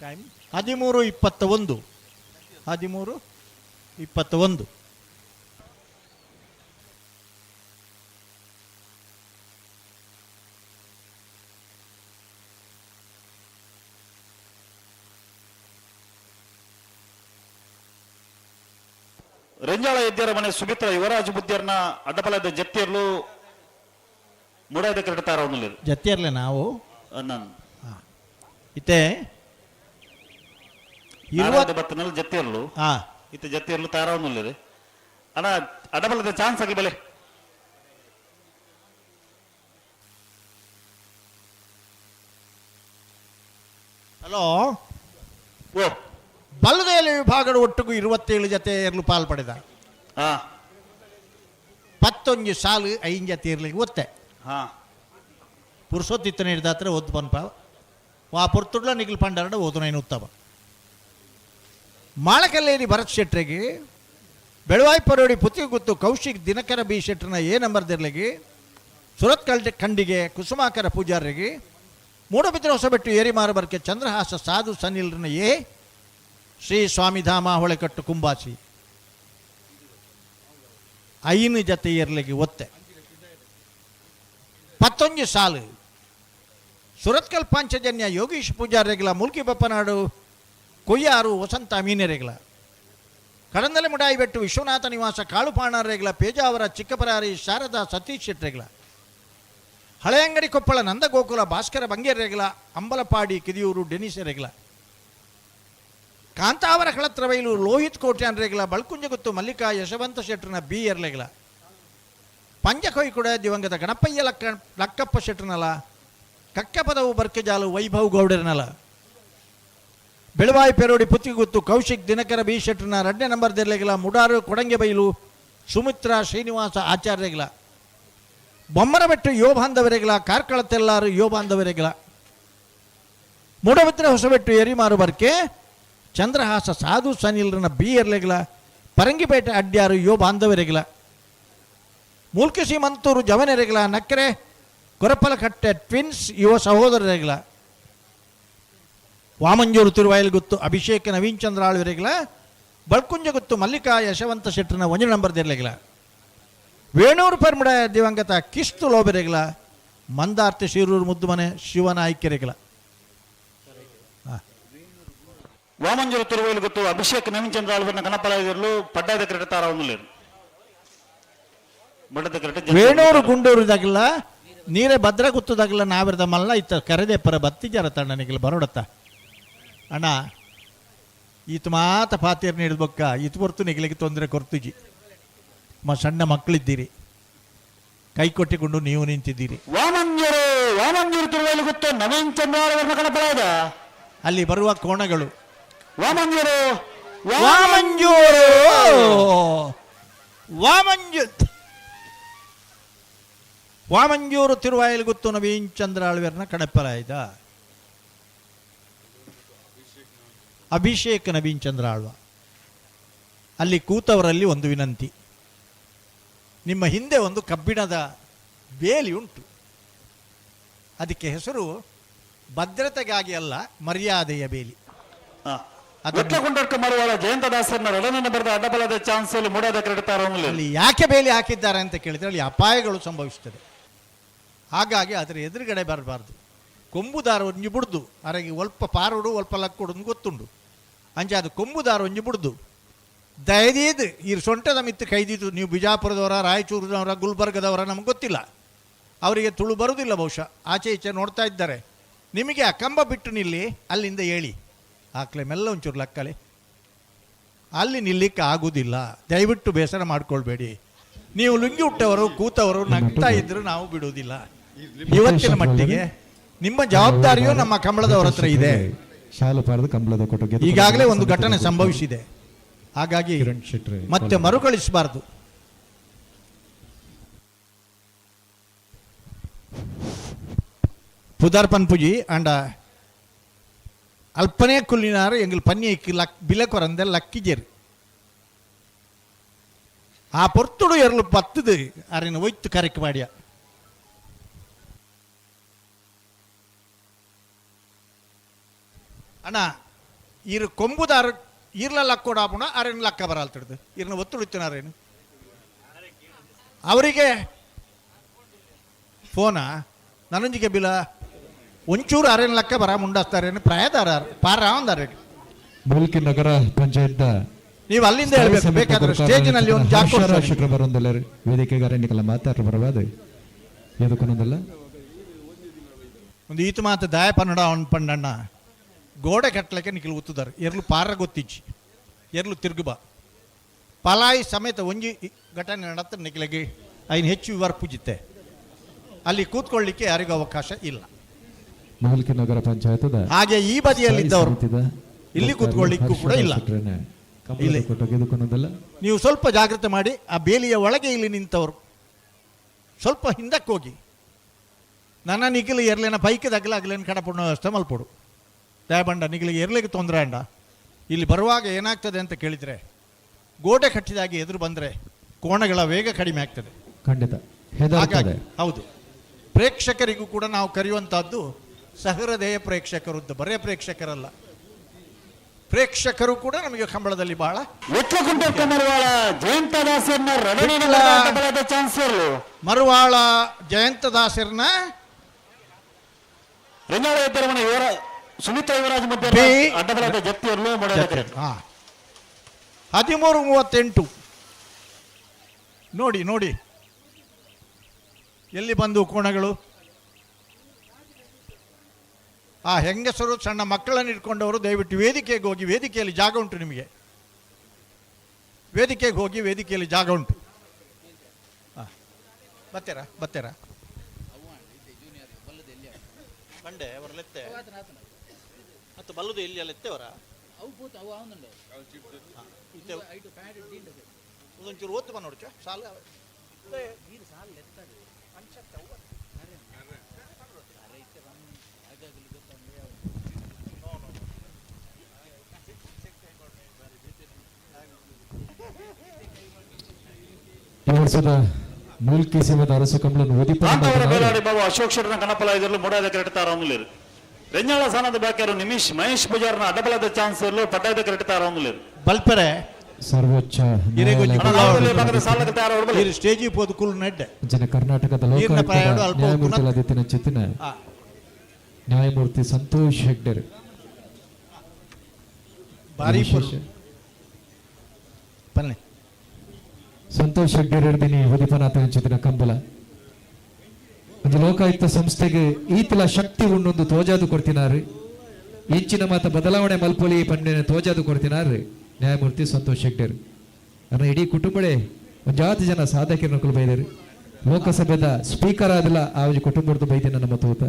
ಟೈಮ್ 13:21 13:21. ರೆಂಜಾಳ ಎದ್ದಿಯರ ಮನೆ ಸುಮಿತ್ರ ಯುವರಾಜ್ ಬುದ್ಧಿಯರ್ನ ಅಡ್ಡಬಲದ ಜತ್ತಿಯರ್ಲು ಮೂಡಾಯ್ದ ಕರೆಡ್ತಾರ ಒಂದಲ್ಲಿ ಜತ್ತಿಯರ್ಲೆ ನಾವು ನಾನು ಇತ್ತೆ ಬತ್ತನಲ್ಲಿ ಜತ್ತಿಯರ್ಲು ಇತ್ತೆ ಜತ್ತಿಯರ್ಲು ತಾರ ಒಂದಲ್ಲಿ ಅಣ್ಣ ಅಡ್ಡಬಲದ ಚಾನ್ಸ್ ಆಗಲಿ ಬಲೆ. ಹಲೋ ಓ ಬಲ್ಲದೇಲಿ ವಿಭಾಗದ ಒಟ್ಟಿಗೂ 27 ಜತೆ ಎರಲು ಪಾಲ್ ಪಡೆದ. ಪತ್ತೊಂಜಿ ಸಾಲು ಐಂಜ ತೀರ್ಲಿಗೆ ಒತ್ತೆ. ಹಾಂ. ಪುರುಷೋತ್ತಿತ್ತನ ಹಿಡ್ದಾತ್ರ ಒದ್ದು ಪನ್ಪ ವಾ ಪೊರ್ತುಡ್ಲ ನಿಗಿಲ್ ಪಂಡಾರಡ ಓದುನೈನು ಉತ್ತಮ. ಮಾಳಕಲ್ಲೇರಿ ಭರತ್ ಶೆಟ್ರಿಗೆ, ಬೆಳವಾಯಿ ಪರೋಡಿ ಪುತ್ತಿಗುತ್ತು ಕೌಶಿಕ್ ದಿನಕರ ಬಿ ಶೆಟ್ರನ ಎ ನಂಬರ್ ದಿರ್ಲಿಗೆ, ಸುರತ್ ಖಂಡಿಗೆ ಕುಸುಮಾಕರ ಪೂಜಾರಿಗೆ, ಮೂಡಬಿದ್ರೆ ಹೊಸಬೆಟ್ಟು ಏರಿಮಾರು ಬರ್ಕೆ ಚಂದ್ರಹಾಸ ಸಾಧು ಸನಿಲ್ರನ ಎ ಶ್ರೀ ಸ್ವಾಮಿಧಾಮ ಹೊಳೆಕಟ್ಟು ಕುಂಬಾಸಿ. ಐನು ಜತೆ ಏರ್ಲಿಗೆ ಒತ್ತೆ. ಪತ್ತೊಂಜಿ ಸಾಲು ಸುರತ್ಕಲ್ ಪಾಂಚಜನ್ಯ ಯೋಗೀಶ್ ಪೂಜಾರಿಗಳ, ಮುಲ್ಕಿ ಬಪ್ಪನಾಡು ಕೊಯ್ಯಾರು ವಸಂತ ಮೀನೆರೆಗಳ, ಕಡಂದಲೆ ಮುಡಾಯಿಬೆಟ್ಟು ವಿಶ್ವನಾಥ ನಿವಾಸ ಕಾಳುಪಾಣರೆಗಳ, ಪೇಜಾವರ ಚಿಕ್ಕಪರಾರಿ ಶಾರದಾ ಸತೀಶ್ ಶೆಟ್ಟರೆಗಳ, ಹಳೆಯಂಗಡಿ ಕೊಪ್ಪಳ ನಂದಗೋಕುಲ ಭಾಸ್ಕರ ಬಂಗೇರೆಗಳ, ಅಂಬಲಪಾಡಿ ಕಿದಿಯೂರು ಡೆನಿಸೆರೆಗಳ, ಕಾಂತಾವರ ಕಳತ್ರಬೈಲು ಲೋಹಿತ್ ಕೋಟ್ಯಾನ್ರೆಗಳ, ಬಳ್ಕುಂಜಗುತ್ತು ಮಲ್ಲಿಕಾ ಯಶವಂತ ಶೆಟ್ಟರ್ನ ಬಿ ಎರ್ಲೆಗಳ, ಪಂಜಕೊಯ್ಕುಡ ದಿವಂಗತ ಗಣಪಯ್ಯ ಲಕ್ಕಪ್ಪ ಶೆಟ್ಟರ್ನಲ, ಕಕ್ಕಪದವು ಬರ್ಕೆಜಾಲು ವೈಭವ್ ಗೌಡರ್ನಲ, ಬೆಳವಾಯಿ ಪೆರೋಡಿ ಪುತ್ತಿಗುತ್ತು ಕೌಶಿಕ್ ದಿನಕರ ಬಿ ಶೆಟ್ಟರ್ನ ಎರಡನೇ ನಂಬರ್ ದೆರ್ಲೆಗಳ, ಮುಡಾರು ಕೊಡಂಗೆಬೈಲು ಸುಮಿತ್ರಾ ಶ್ರೀನಿವಾಸ ಆಚಾರ್ಯಗಳ, ಬೊಮ್ಮರಬೆಟ್ಟು ಯೋಬಾಂಧವರೆಗಳ, ಕಾರ್ಕಳ ತೆಲ್ಲಾರು ಯೋಬಾಂಧವರೆಗಳ, ಮೂಡಬಿದ್ರೆ ಹೊಸಬೆಟ್ಟು ಎರಿಮಾರು ಬರ್ಕೆ ಚಂದ್ರಹಾಸ ಸಾಧು ಸನಿಲ್ರನ ಬಿ ಎರ್ಲೆಗಳ, ಪರಂಗಿಪೇಟೆ ಅಡ್ಯಾರು ಯೋಬಾಂಧವರೆಗಳ, ಮೂಲ್ಕಿಸಿ ಮಂತೂರು ಜವನೆರೆಗಳ, ನಕ್ಕರೆ ಕೊರಪಲಕಟ್ಟೆ ಟ್ವಿನ್ಸ್ ಯುವ ಸಹೋದರರೆಗಳ, ವಾಮಂಜೂರು ತಿರುವಾಯಲ್ಗುತ್ತು ಅಭಿಷೇಕ್ ನವೀನ್ ಚಂದ್ರ ಆಳ್ವರೆಗಳ, ಬಳ್ಕುಂಜಗುತ್ತು ಮಲ್ಲಿಕಾ ಯಶವಂತ ಶೆಟ್ಟರ್ನ ಒಂಜಿ ನಂಬರ್ ದಿರ್ಲೆಗಳ, ವೇಣೂರು ಪರ್ಮಡ ದಿವಂಗತ ಕಿಸ್ತು ಲೋಬೆರೆಗಳ, ಮಂದಾರ್ತಿ ಶಿರೂರು ಮುದ್ದುಮನೆ ಶಿವನಾಯ್ಕೆರೆಗಳ. ವಾಮಂಜೂರು ತಿರುವೈಲುಗುತ್ತು ಅಭಿಷೇಕ್ ನವೀನ್ ಚಂದ್ರ ಆಳ್ವರ್ನ ಕನಪಲಾದಿರಲು ಪಡ್ಡಾದ ಕ್ರಿಕೆಟ್ ತಾರ ಒಂದುಲೇರು ಬಡ್ಡದ ಕ್ರಿಕೆಟ್. ವೇಣೂರು ಗುಂಡೂರು ದಾಗಲ ನೀರೇ ಭದ್ರ ಗುತ್ತದಾಗಲ ನಾವಿರದ ಮಲ್ಲ ಇತ್ತ ಕರೆದೆ ಪರ ಬತ್ತಿ ಜರ ತಣ್ಣನಿಗೆ ಬರೋಡತ್ತ ಅಣ್ಣ. ಈತ ಮಾತ ಪಾತಿಯರ್ ನೀಡ್ಬೊಕ್ಕ ಈತ ಹೊರ್ತು ನಿಗಲಿಗೆ ತೊಂದರೆ ಕೊರ್ತುಜಿ. ಮ ಸಣ್ಣ ಮಕ್ಕಳಿದ್ದೀರಿ, ಕೈ ಕೊಟ್ಟಿಕೊಂಡು ನೀವು ನಿಂತಿದ್ದೀರಿ. ವಾಮಂಜೂರು ವಾಮಂಜೂರು ತಿರುವೈಲುಗುತ್ತು ನವೀನ್ ಚಂದ್ರ ಆಳ್ವರ್ನ ಕನಪಲಾದ ಅಲ್ಲಿ ಬರುವ ಕೋಣಗಳು. ವಾಮಂಜೂರು ವಾಮಂಜೂರು ವಾಮಂಜು ವಾಮಂಜೂರು ತಿರುವಾಯಲ್ಗುತ್ತು ನವೀನ್ ಚಂದ್ರ ಆಳ್ವೆರ್ನ ಕಣಪ್ಪಲಾಯ್ದ ಅಭಿಷೇಕ್ ನವೀನ್ ಚಂದ್ರ ಆಳ್ವ. ಅಲ್ಲಿ ಕೂತವರಲ್ಲಿ ಒಂದು ವಿನಂತಿ, ನಿಮ್ಮ ಹಿಂದೆ ಒಂದು ಕಬ್ಬಿಣದ ಬೇಲಿ ಉಂಟು, ಅದಕ್ಕೆ ಹೆಸರು ಭದ್ರತೆಗಾಗಿ ಅಲ್ಲ, ಮರ್ಯಾದೆಯ ಬೇಲಿ. ಅಡ್ಡಬಲದ ಚಾನ್ಸ್ ಮೂಡಾದ ಕ್ರಿಕೆಟ್ ತಾರ ಅಲ್ಲಿ ಯಾಕೆ ಬೇಲಿ ಹಾಕಿದ್ದಾರೆ ಅಂತ ಕೇಳಿದರೆ ಅಲ್ಲಿ ಅಪಾಯಗಳು ಸಂಭವಿಸುತ್ತದೆ. ಹಾಗಾಗಿ ಅದರ ಎದುರುಗಡೆ ಬರಬಾರ್ದು. ಕೊಂಬುದಾರ ಒಂಜಿ ಬುಡ್ದು ಅರೆಗೆ ಒಲ್ಪ ಪಾರುಡು ಒಲ್ಪ ಲಕ್ಕುಡು ಗೊತ್ತುಂಡು ಅಂಚೆ ಅದು ಕೊಂಬುದಾರ ಒಂಜಿ ಬುಡ್ದು ದಯದೀದು ಈ ಸೊಂಟದ ಮಿತ್ತು ಕೈದಿದ್ದು. ನೀವು ಬಿಜಾಪುರದವರ, ರಾಯಚೂರಿನವರ, ಗುಲ್ಬರ್ಗದವರ ನಮ್ಗೆ ಗೊತ್ತಿಲ್ಲ, ಅವರಿಗೆ ತುಳು ಬರುವುದಿಲ್ಲ ಬಹುಶಃ, ಆಚೆ ಈಚೆ ನೋಡ್ತಾ ಇದ್ದಾರೆ. ನಿಮಗೆ ಆ ಕಂಬ ಬಿಟ್ಟು ನಿಲ್ಲಿ, ಅಲ್ಲಿಂದ ಹೇಳಿ ಆಕ್ಲೆ ಮೆಲ್ಲ ಒಂಚೂರು ಲಕ್ಕಲೆ, ಅಲ್ಲಿ ನಿಲ್ಲಿಕ್ಕೆ ಆಗುವುದಿಲ್ಲ, ದಯವಿಟ್ಟು ಬೇಸರ ಮಾಡ್ಕೊಳ್ಬೇಡಿ. ನೀವು ಲುಂಗಿ ಉಟ್ಟವರು ಕೂತವರು ನಗ್ತಾ ಇದ್ರು ನಾವು ಬಿಡುವುದಿಲ್ಲ. ಇವತ್ತಿನ ಮಟ್ಟಿಗೆ ನಿಮ್ಮ ಜವಾಬ್ದಾರಿಯು ನಮ್ಮ ಕಂಬಳದವರ ಹತ್ರ ಇದೆ. ಈಗಾಗಲೇ ಒಂದು ಘಟನೆ ಸಂಭವಿಸಿದೆ, ಹಾಗಾಗಿ ಮತ್ತೆ ಮರುಕಳಿಸಬಾರದು. ಪುದರ್ ಪನ್ಪುಜಿ ಅಂಡ ಅಲ್ಪನೇ ಕುಲ್ಲಿನಾರು ಎಂಗಲ್ ಪನ್ನಿಯಕ್ಕೆ ಲಕ್ ಬಿಲೆ ಕೊರಂದೆ ಲಕ್ಕಿಜೇರು ಆ ಪೊರ್ತುಡು ಎರಲು ಪತ್ತದು ಅರಿನ ಒಯ್ತು ಕರೆಕ್ ಮಾಡಿಯ. ಅಣ್ಣ ಇರು ಕೊಂಬುದಾರ ಇರ್ಲ ಲಕ್ಕೋಡಾಪುಣ ಅರೇನು ಲಕ್ಕ ಬರಲ್ತಿಡ್ದು ಇರ್ನ ಒತ್ತುಳಿತಿನಾರೇನು ಅವರಿಗೆ ಫೋನಾ ನನಂಜಿಗೆ ಬಿಲ ಒಂಚೂರು ಅರೇನು ಲಕ್ಕ ಬರ ಮುಂಡಾಸ್ತಾರೇನು ಪ್ರಾಯದಾರ ಪಾರ ಅಂದಾರೆ. ಮೂಲ್ಕಿ ನಗರ ಪಂಚಾಯತ್ ನೀವು ಅಲ್ಲಿಂದ ಹೇಳ್ಬೇಕು, ಬೇಕಾದ್ರೆ ಸ್ಟೇಜಿನಲ್ಲಿ ಒಂದು ಜಾಗ ಕೊಡ್ತಾರೆ. ಶೆಟ್ರು ಬರೋದಲ್ಲ ವೇದಿಕೆಗಾರ ನಿಕಲ ಮಾತಾಡ್ರ ಬರವಾದ ಎದಕ್ಕೊಂದಲ್ಲ ಒಂದು ಈತ ಮಾತು ದಾಯ ಪನ್ನಡ ಅವನ್ ಪಂಡಣ್ಣ ಗೋಡೆ ಕಟ್ಟಲಿಕ್ಕೆ ನಿಖಿಲ್ ಒತ್ತುದಾರೆ ಎರ್ಲು ಪಾರ ಗೊತ್ತಿಜ್ಜಿ ಎರ್ಲು ತಿರುಗುಬ ಪಲಾಯಿ ಸಮೇತ ಒಂಜಿ ಘಟನೆ ನಡತ್ತ ನಿಖಿಲಗೆ ಐನು ಹೆಚ್ಚು ವಿವರ ಪೂಜಿತ್ತೆ ಅಲ್ಲಿ ಕೂತ್ಕೊಳ್ಳಿಕ್ಕೆ ಯಾರಿಗೂ ಅವಕಾಶ ಇಲ್ಲ. ಮೂಲ್ಕಿ ನಗರ ಪಂಚಾಯತ್ ಹಾಗೆ ಈ ಬದಿಯಲ್ಲಿದ್ದವರು ಇಲ್ಲಿ ಕೂತ್ಕೊಳ್ಳಿಕ್ಕೂ ಕೂಡ ಇಲ್ಲ. ಇಲ್ಲಿ ನೀವು ಸ್ವಲ್ಪ ಜಾಗ್ರತೆ ಮಾಡಿ. ಆ ಬೇಲಿಯ ಒಳಗೆ ಇಲ್ಲಿ ನಿಂತವರು ಸ್ವಲ್ಪ ಹಿಂದಕ್ಕೆ ಹೋಗಿ ನನ್ನ ನಿಖಿಲ್ ಎರ್ಲೇನ ಬೈಕ್ ದಗ್ಲಾಗ್ಲೇನು ಕಡಪುಣ್ಣ ವ್ಯವಸ್ಥೆ ಮಲ್ಪೊಡು. ದಯಬಂಡ ನಿಖಿಲಿಗೆ ಎರ್ಲಿಗೆ ತೊಂದರೆ ಅಂಡ. ಇಲ್ಲಿ ಬರುವಾಗ ಏನಾಗ್ತದೆ ಅಂತ ಕೇಳಿದರೆ, ಗೋಡೆ ಕಟ್ಟಿದಾಗಿ ಎದುರು ಬಂದರೆ ಕೋಣಗಳ ವೇಗ ಕಡಿಮೆ ಆಗ್ತದೆ. ಖಂಡಿತ. ಹಾಗಾಗಿ ಹೌದು, ಪ್ರೇಕ್ಷಕರಿಗೂ ಕೂಡ ನಾವು ಕರೆಯುವಂಥದ್ದು ಸಹೃದಯ ಪ್ರೇಕ್ಷಕರು, ಬರೇ ಪ್ರೇಕ್ಷಕರಲ್ಲ, ಪ್ರೇಕ್ಷಕರು ಕೂಡ ನಮಗೆ ಕಂಬಳದಲ್ಲಿ ಬಹಳ. ಮರುವಾಳ ಜಯಂತದಾಸರನ್ನ ಮರುವಾಳ ಜಯಂತದಾಸರನ್ನ ಸುಮಿತಾ ಯುವರಾಜ್ ಮಧ್ಯೆ 13:38. ನೋಡಿ ನೋಡಿ ಎಲ್ಲಿ ಬಂದು ಕೋಣಗಳು. ಆ ಹೆಂಗಸರು ಸಣ್ಣ ಮಕ್ಕಳನ್ನು ಇಟ್ಕೊಂಡವರು ದಯವಿಟ್ಟು ವೇದಿಕೆಗೆ ಹೋಗಿ, ವೇದಿಕೆಯಲ್ಲಿ ಜಾಗ ಉಂಟು ನಿಮಗೆ, ವೇದಿಕೆಗೆ ಹೋಗಿ, ವೇದಿಕೆಯಲ್ಲಿ ಜಾಗ ಉಂಟು. ಹಾಂ, ಬತ್ತೀರಾ ಬತ್ತೀರಾ ಬಂಡೆ ಅವರ ಲೆತ್ತೆ ಮತ್ತು ಬಲ್ಲದು ಎಲ್ಲಿ ಲೆತ್ತೆವರ ಒಂಚೂರು ಓದ್ತು ನೋಡ್ಚ ಸಾಲ. ಈ ವರ್ಷದ ಮೂಲ್ಕಿ ಸೀಮದ ಅರಸು ಕಂಬಳನ್ನು ಬೇಲಾಡಿ ಬಾಬು ಅಶೋಕ್ ಶೆಟ್ಟರ್ನ ಕಣಪಲ ಇದರಲ್ಲೂ ಮೂಡಾದ ಕರೆಕ್ಟ್ ತಾರೊಂದುಲೇರು. ರೆಂಜಾಳ ಸಾನದ ಬ್ಯಾಕರು ನಿಮಿಷ್ ಮಹೇಶ್ ಪೂಜಾರ್ನ ಅಡ್ಡಬಲದ ಚಾನ್ಸ್ ಇರಲು ಪಟ್ಟಾಯದ ಕರೆಕ್ಟ್ ತಾರೊಂದುಲೇರು. ಬಲ್ಪರೆ ಸರ್ವೋಚ್ಚ ಸ್ಟೇಜಿ ಪೋದು ಕುಲ್ ನೆಡ್ಡೆ ಜನ ಕರ್ನಾಟಕದ ಲೋಕಾಯುಕ್ತದ ನ್ಯಾಯಮೂರ್ತಿಗಳಾದ ಚಿತ್ತಿನ ನ್ಯಾಯಮೂರ್ತಿ ಸಂತೋಷ್ ಹೆಗ್ಡೆರ್ ಬಾರಿ ಬನ್ನಿ. ಸಂತೋಷ್ ಹೆಗ್ಡೆರ್ ಹಿಡ್ದಿನಿ ಉದಿಪನಾಥ ಚಿತ್ತಿನ ಕಂಬಳ ಒಂದು ಲೋಕಾಯುಕ್ತ ಸಂಸ್ಥೆಗೆ ಈತಲ ಶಕ್ತಿ ಉಂಡೊಂದು ತೋಜಾದು ಕೊಡ್ತಿನಾರು, ಇಂಚಿನ ಮಾತ ಬದಲಾವಣೆ ಮಲ್ಪೊಲಿ ಪಂಡಿನ ತೋಜಾದು ಕೊಡ್ತಿನಾರು ನ್ಯಾಯಮೂರ್ತಿ ಸಂತೋಷ್ ಹೆಗ್ಡೆರ್. ನನ್ನ ಇಡೀ ಕುಟುಂಬಡೇ ಒಂಜಾತಿ ಜನ ಸಾಧಕರನ್ನು ಕುಲು ಬೈದರು. ಲೋಕಸಭೆದ ಸ್ಪೀಕರ್ ಆದಲ ಆ ಒಂಜಿ ಕುಟುಂಬದ ಬೈದಿನ ನಮ್ಮ ತೂತ,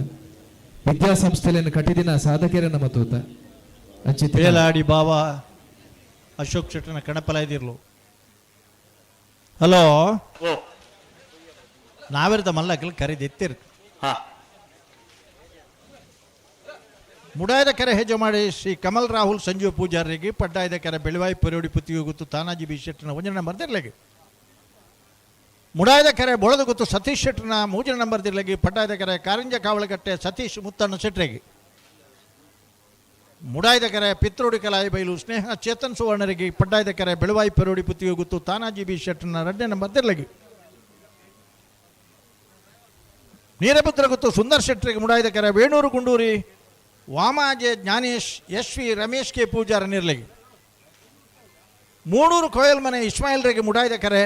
ವಿದ್ಯಾಸಂಸ್ಥೆಯನ್ನು ಕಟ್ಟಿದಿನ ಸಾಧಕರೇ ನಮ್ಮ ತೂತ. ಅಂಚಿತ ಬೇಲಾಡಿ ಬಾವ ಅಶೋಕ್ ಶೆಟ್ಟನ ಕಣಪಲ ಇದಿರ್ಲು. ಹಲೋ, ನಾವಿರ್ದ ಮಲ್ಲಕಲ್ ಕರೆದೆತ್ತಿರ್ ಮುಡಾಯದ ಕೆರೆ ಹೆಜ್ಜೆ ಮಾಡಿ ಶ್ರೀ ಕಮಲ್ ರಾಹುಲ್ ಸಂಜೀವ್ ಪೂಜಾರಿಗೆ, ಪಡ್ಡಾಯದ ಕೆರೆ ಬೆಳವಾಯಿ ಪೆರೋಡಿ ಪುತ್ತಿಗೆ ಗೊತ್ತು ತಾನಾಜಿ ಬಿ ಶೆಟ್ಟನ ಒಂದನೇ ನಂಬರ್ ದಿರ್ಲಗಿ, ಮುಡಾಯದ ಕೆರೆ ಬೊಳದ ಗೊತ್ತು ಸತೀಶ್ ಶೆಟ್ಟನ ಮೂರನೇ ನಂಬರ್ ದಿರ್ಲಗಿ, ಪಡ್ಡಾಯದ ಕೆರೆ ಕಾರಂಜ ಕಾವಳಗಟ್ಟೆ ಸತೀಶ್ ಮುತ್ತಣ್ಣ ಶೆಟ್ರಿಗೆ, ಮುಡಾಯದ ಕೆರೆ ಪಿತ್ರೋಡಿ ಕಲಾಯಿ ಬೈಲು ಸ್ನೇಹ ಚೇತನ್ ಸುವರ್ಣರಿಗೆ, ಪಡ್ಡಾಯದ ಕೆರೆ ಬೆಳವಾಯಿ ಪೆರೋಡಿ ಪುತ್ತಿಗೆ ಗೊತ್ತು ತಾನಾಜಿ ಬಿ ಶೆಟ್ಟನ ಎರಡನೇ ನಂಬರ್ ದಿರ್ಲಗಿ, ನೀರಭದ್ರ ಗೊತ್ತು ಸುಂದರ್ ಶೆಟ್ಟರಿಗೆ, ಮುಡಾಯದ ಕೆರೆ Venur Gunduri ವಾಮಾಜೆ Jnanesh S V Ramesh K ಪೂಜಾರ ನಿರ್ಲಗಿ, ಮೂಡೂರು ಕೋಯಲ್ಮನೆ ಇಸ್ಮಾಯಿಲ್ರಿಗೆ ಮುಡಾಯ್ದ ಕರೆ,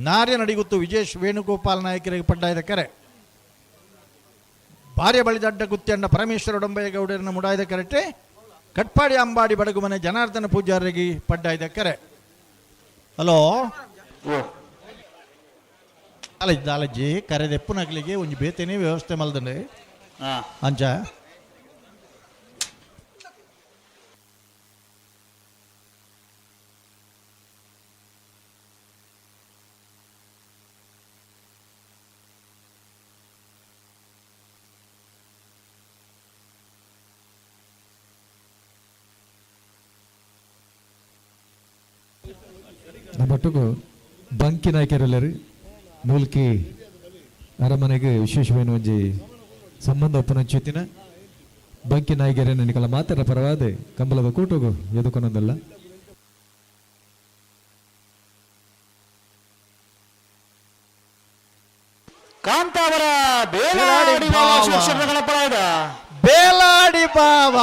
ನಾರ್ಯ ನಡಿಗುತ್ತು ವಿಜೇಶ್ ವೇಣುಗೋಪಾಲ್ ನಾಯಕರಿಗೆ ಪಡ್ಡಾಯ್ದ ಕರೆ, ಭಾರ್ಯ ಬಳಿದಡ್ಡ ಗುತ್ತಿಯಣ್ಣ ಪರಮೇಶ್ವರ ಡೊಂಬಯ್ಯಗೌಡರನ್ನ ಮುಡಾಯ್ದ ಕರೆಟೆ, ಕಟ್ಪಾಡಿ ಅಂಬಾಡಿ ಬಡಗುಮನೆ ಜನಾರ್ದನ ಪೂಜಾರಿಗೆ ಪಡ್ಡಾಯ್ದ ಕರೆ. ಹಲೋ ದಾಲಜಿ ದಾಲಜ್ಜಿ ಕರೆದೆಪ್ಪುನಗ್ಲಿಗೆ ಒಂಜಿ ಬೇತೇನೆ ವ್ಯವಸ್ಥೆ ಮಲ್ದಂಡೆ ಅಂಚ. ನಮ್ಮೊಟ್ಟಿಗೂ ಬಂಕಿ ನಾಯಕರೆಲ್ಲರು ಮೂಲ್ಕಿ ಅರಮನೆಗೆ ವಿಶೇಷವೇನು ಒಂಜಿ ಸಂಬಂಧ ಒಪ್ಪನ ಚೇತಿನ ಬಂಕಿ ನಾಯಕರೇ ನಿಕಲ ಮಾತರ ಪರವಾದ ಕಂಬಳದ ಕೂಟಗು ಎದುಕೊನೊಂದಲ್ಲ. ಕಾಂತಾವರ ಬೇಲಾಡಿ ಬೇಲಾಡಿ ಬಾವ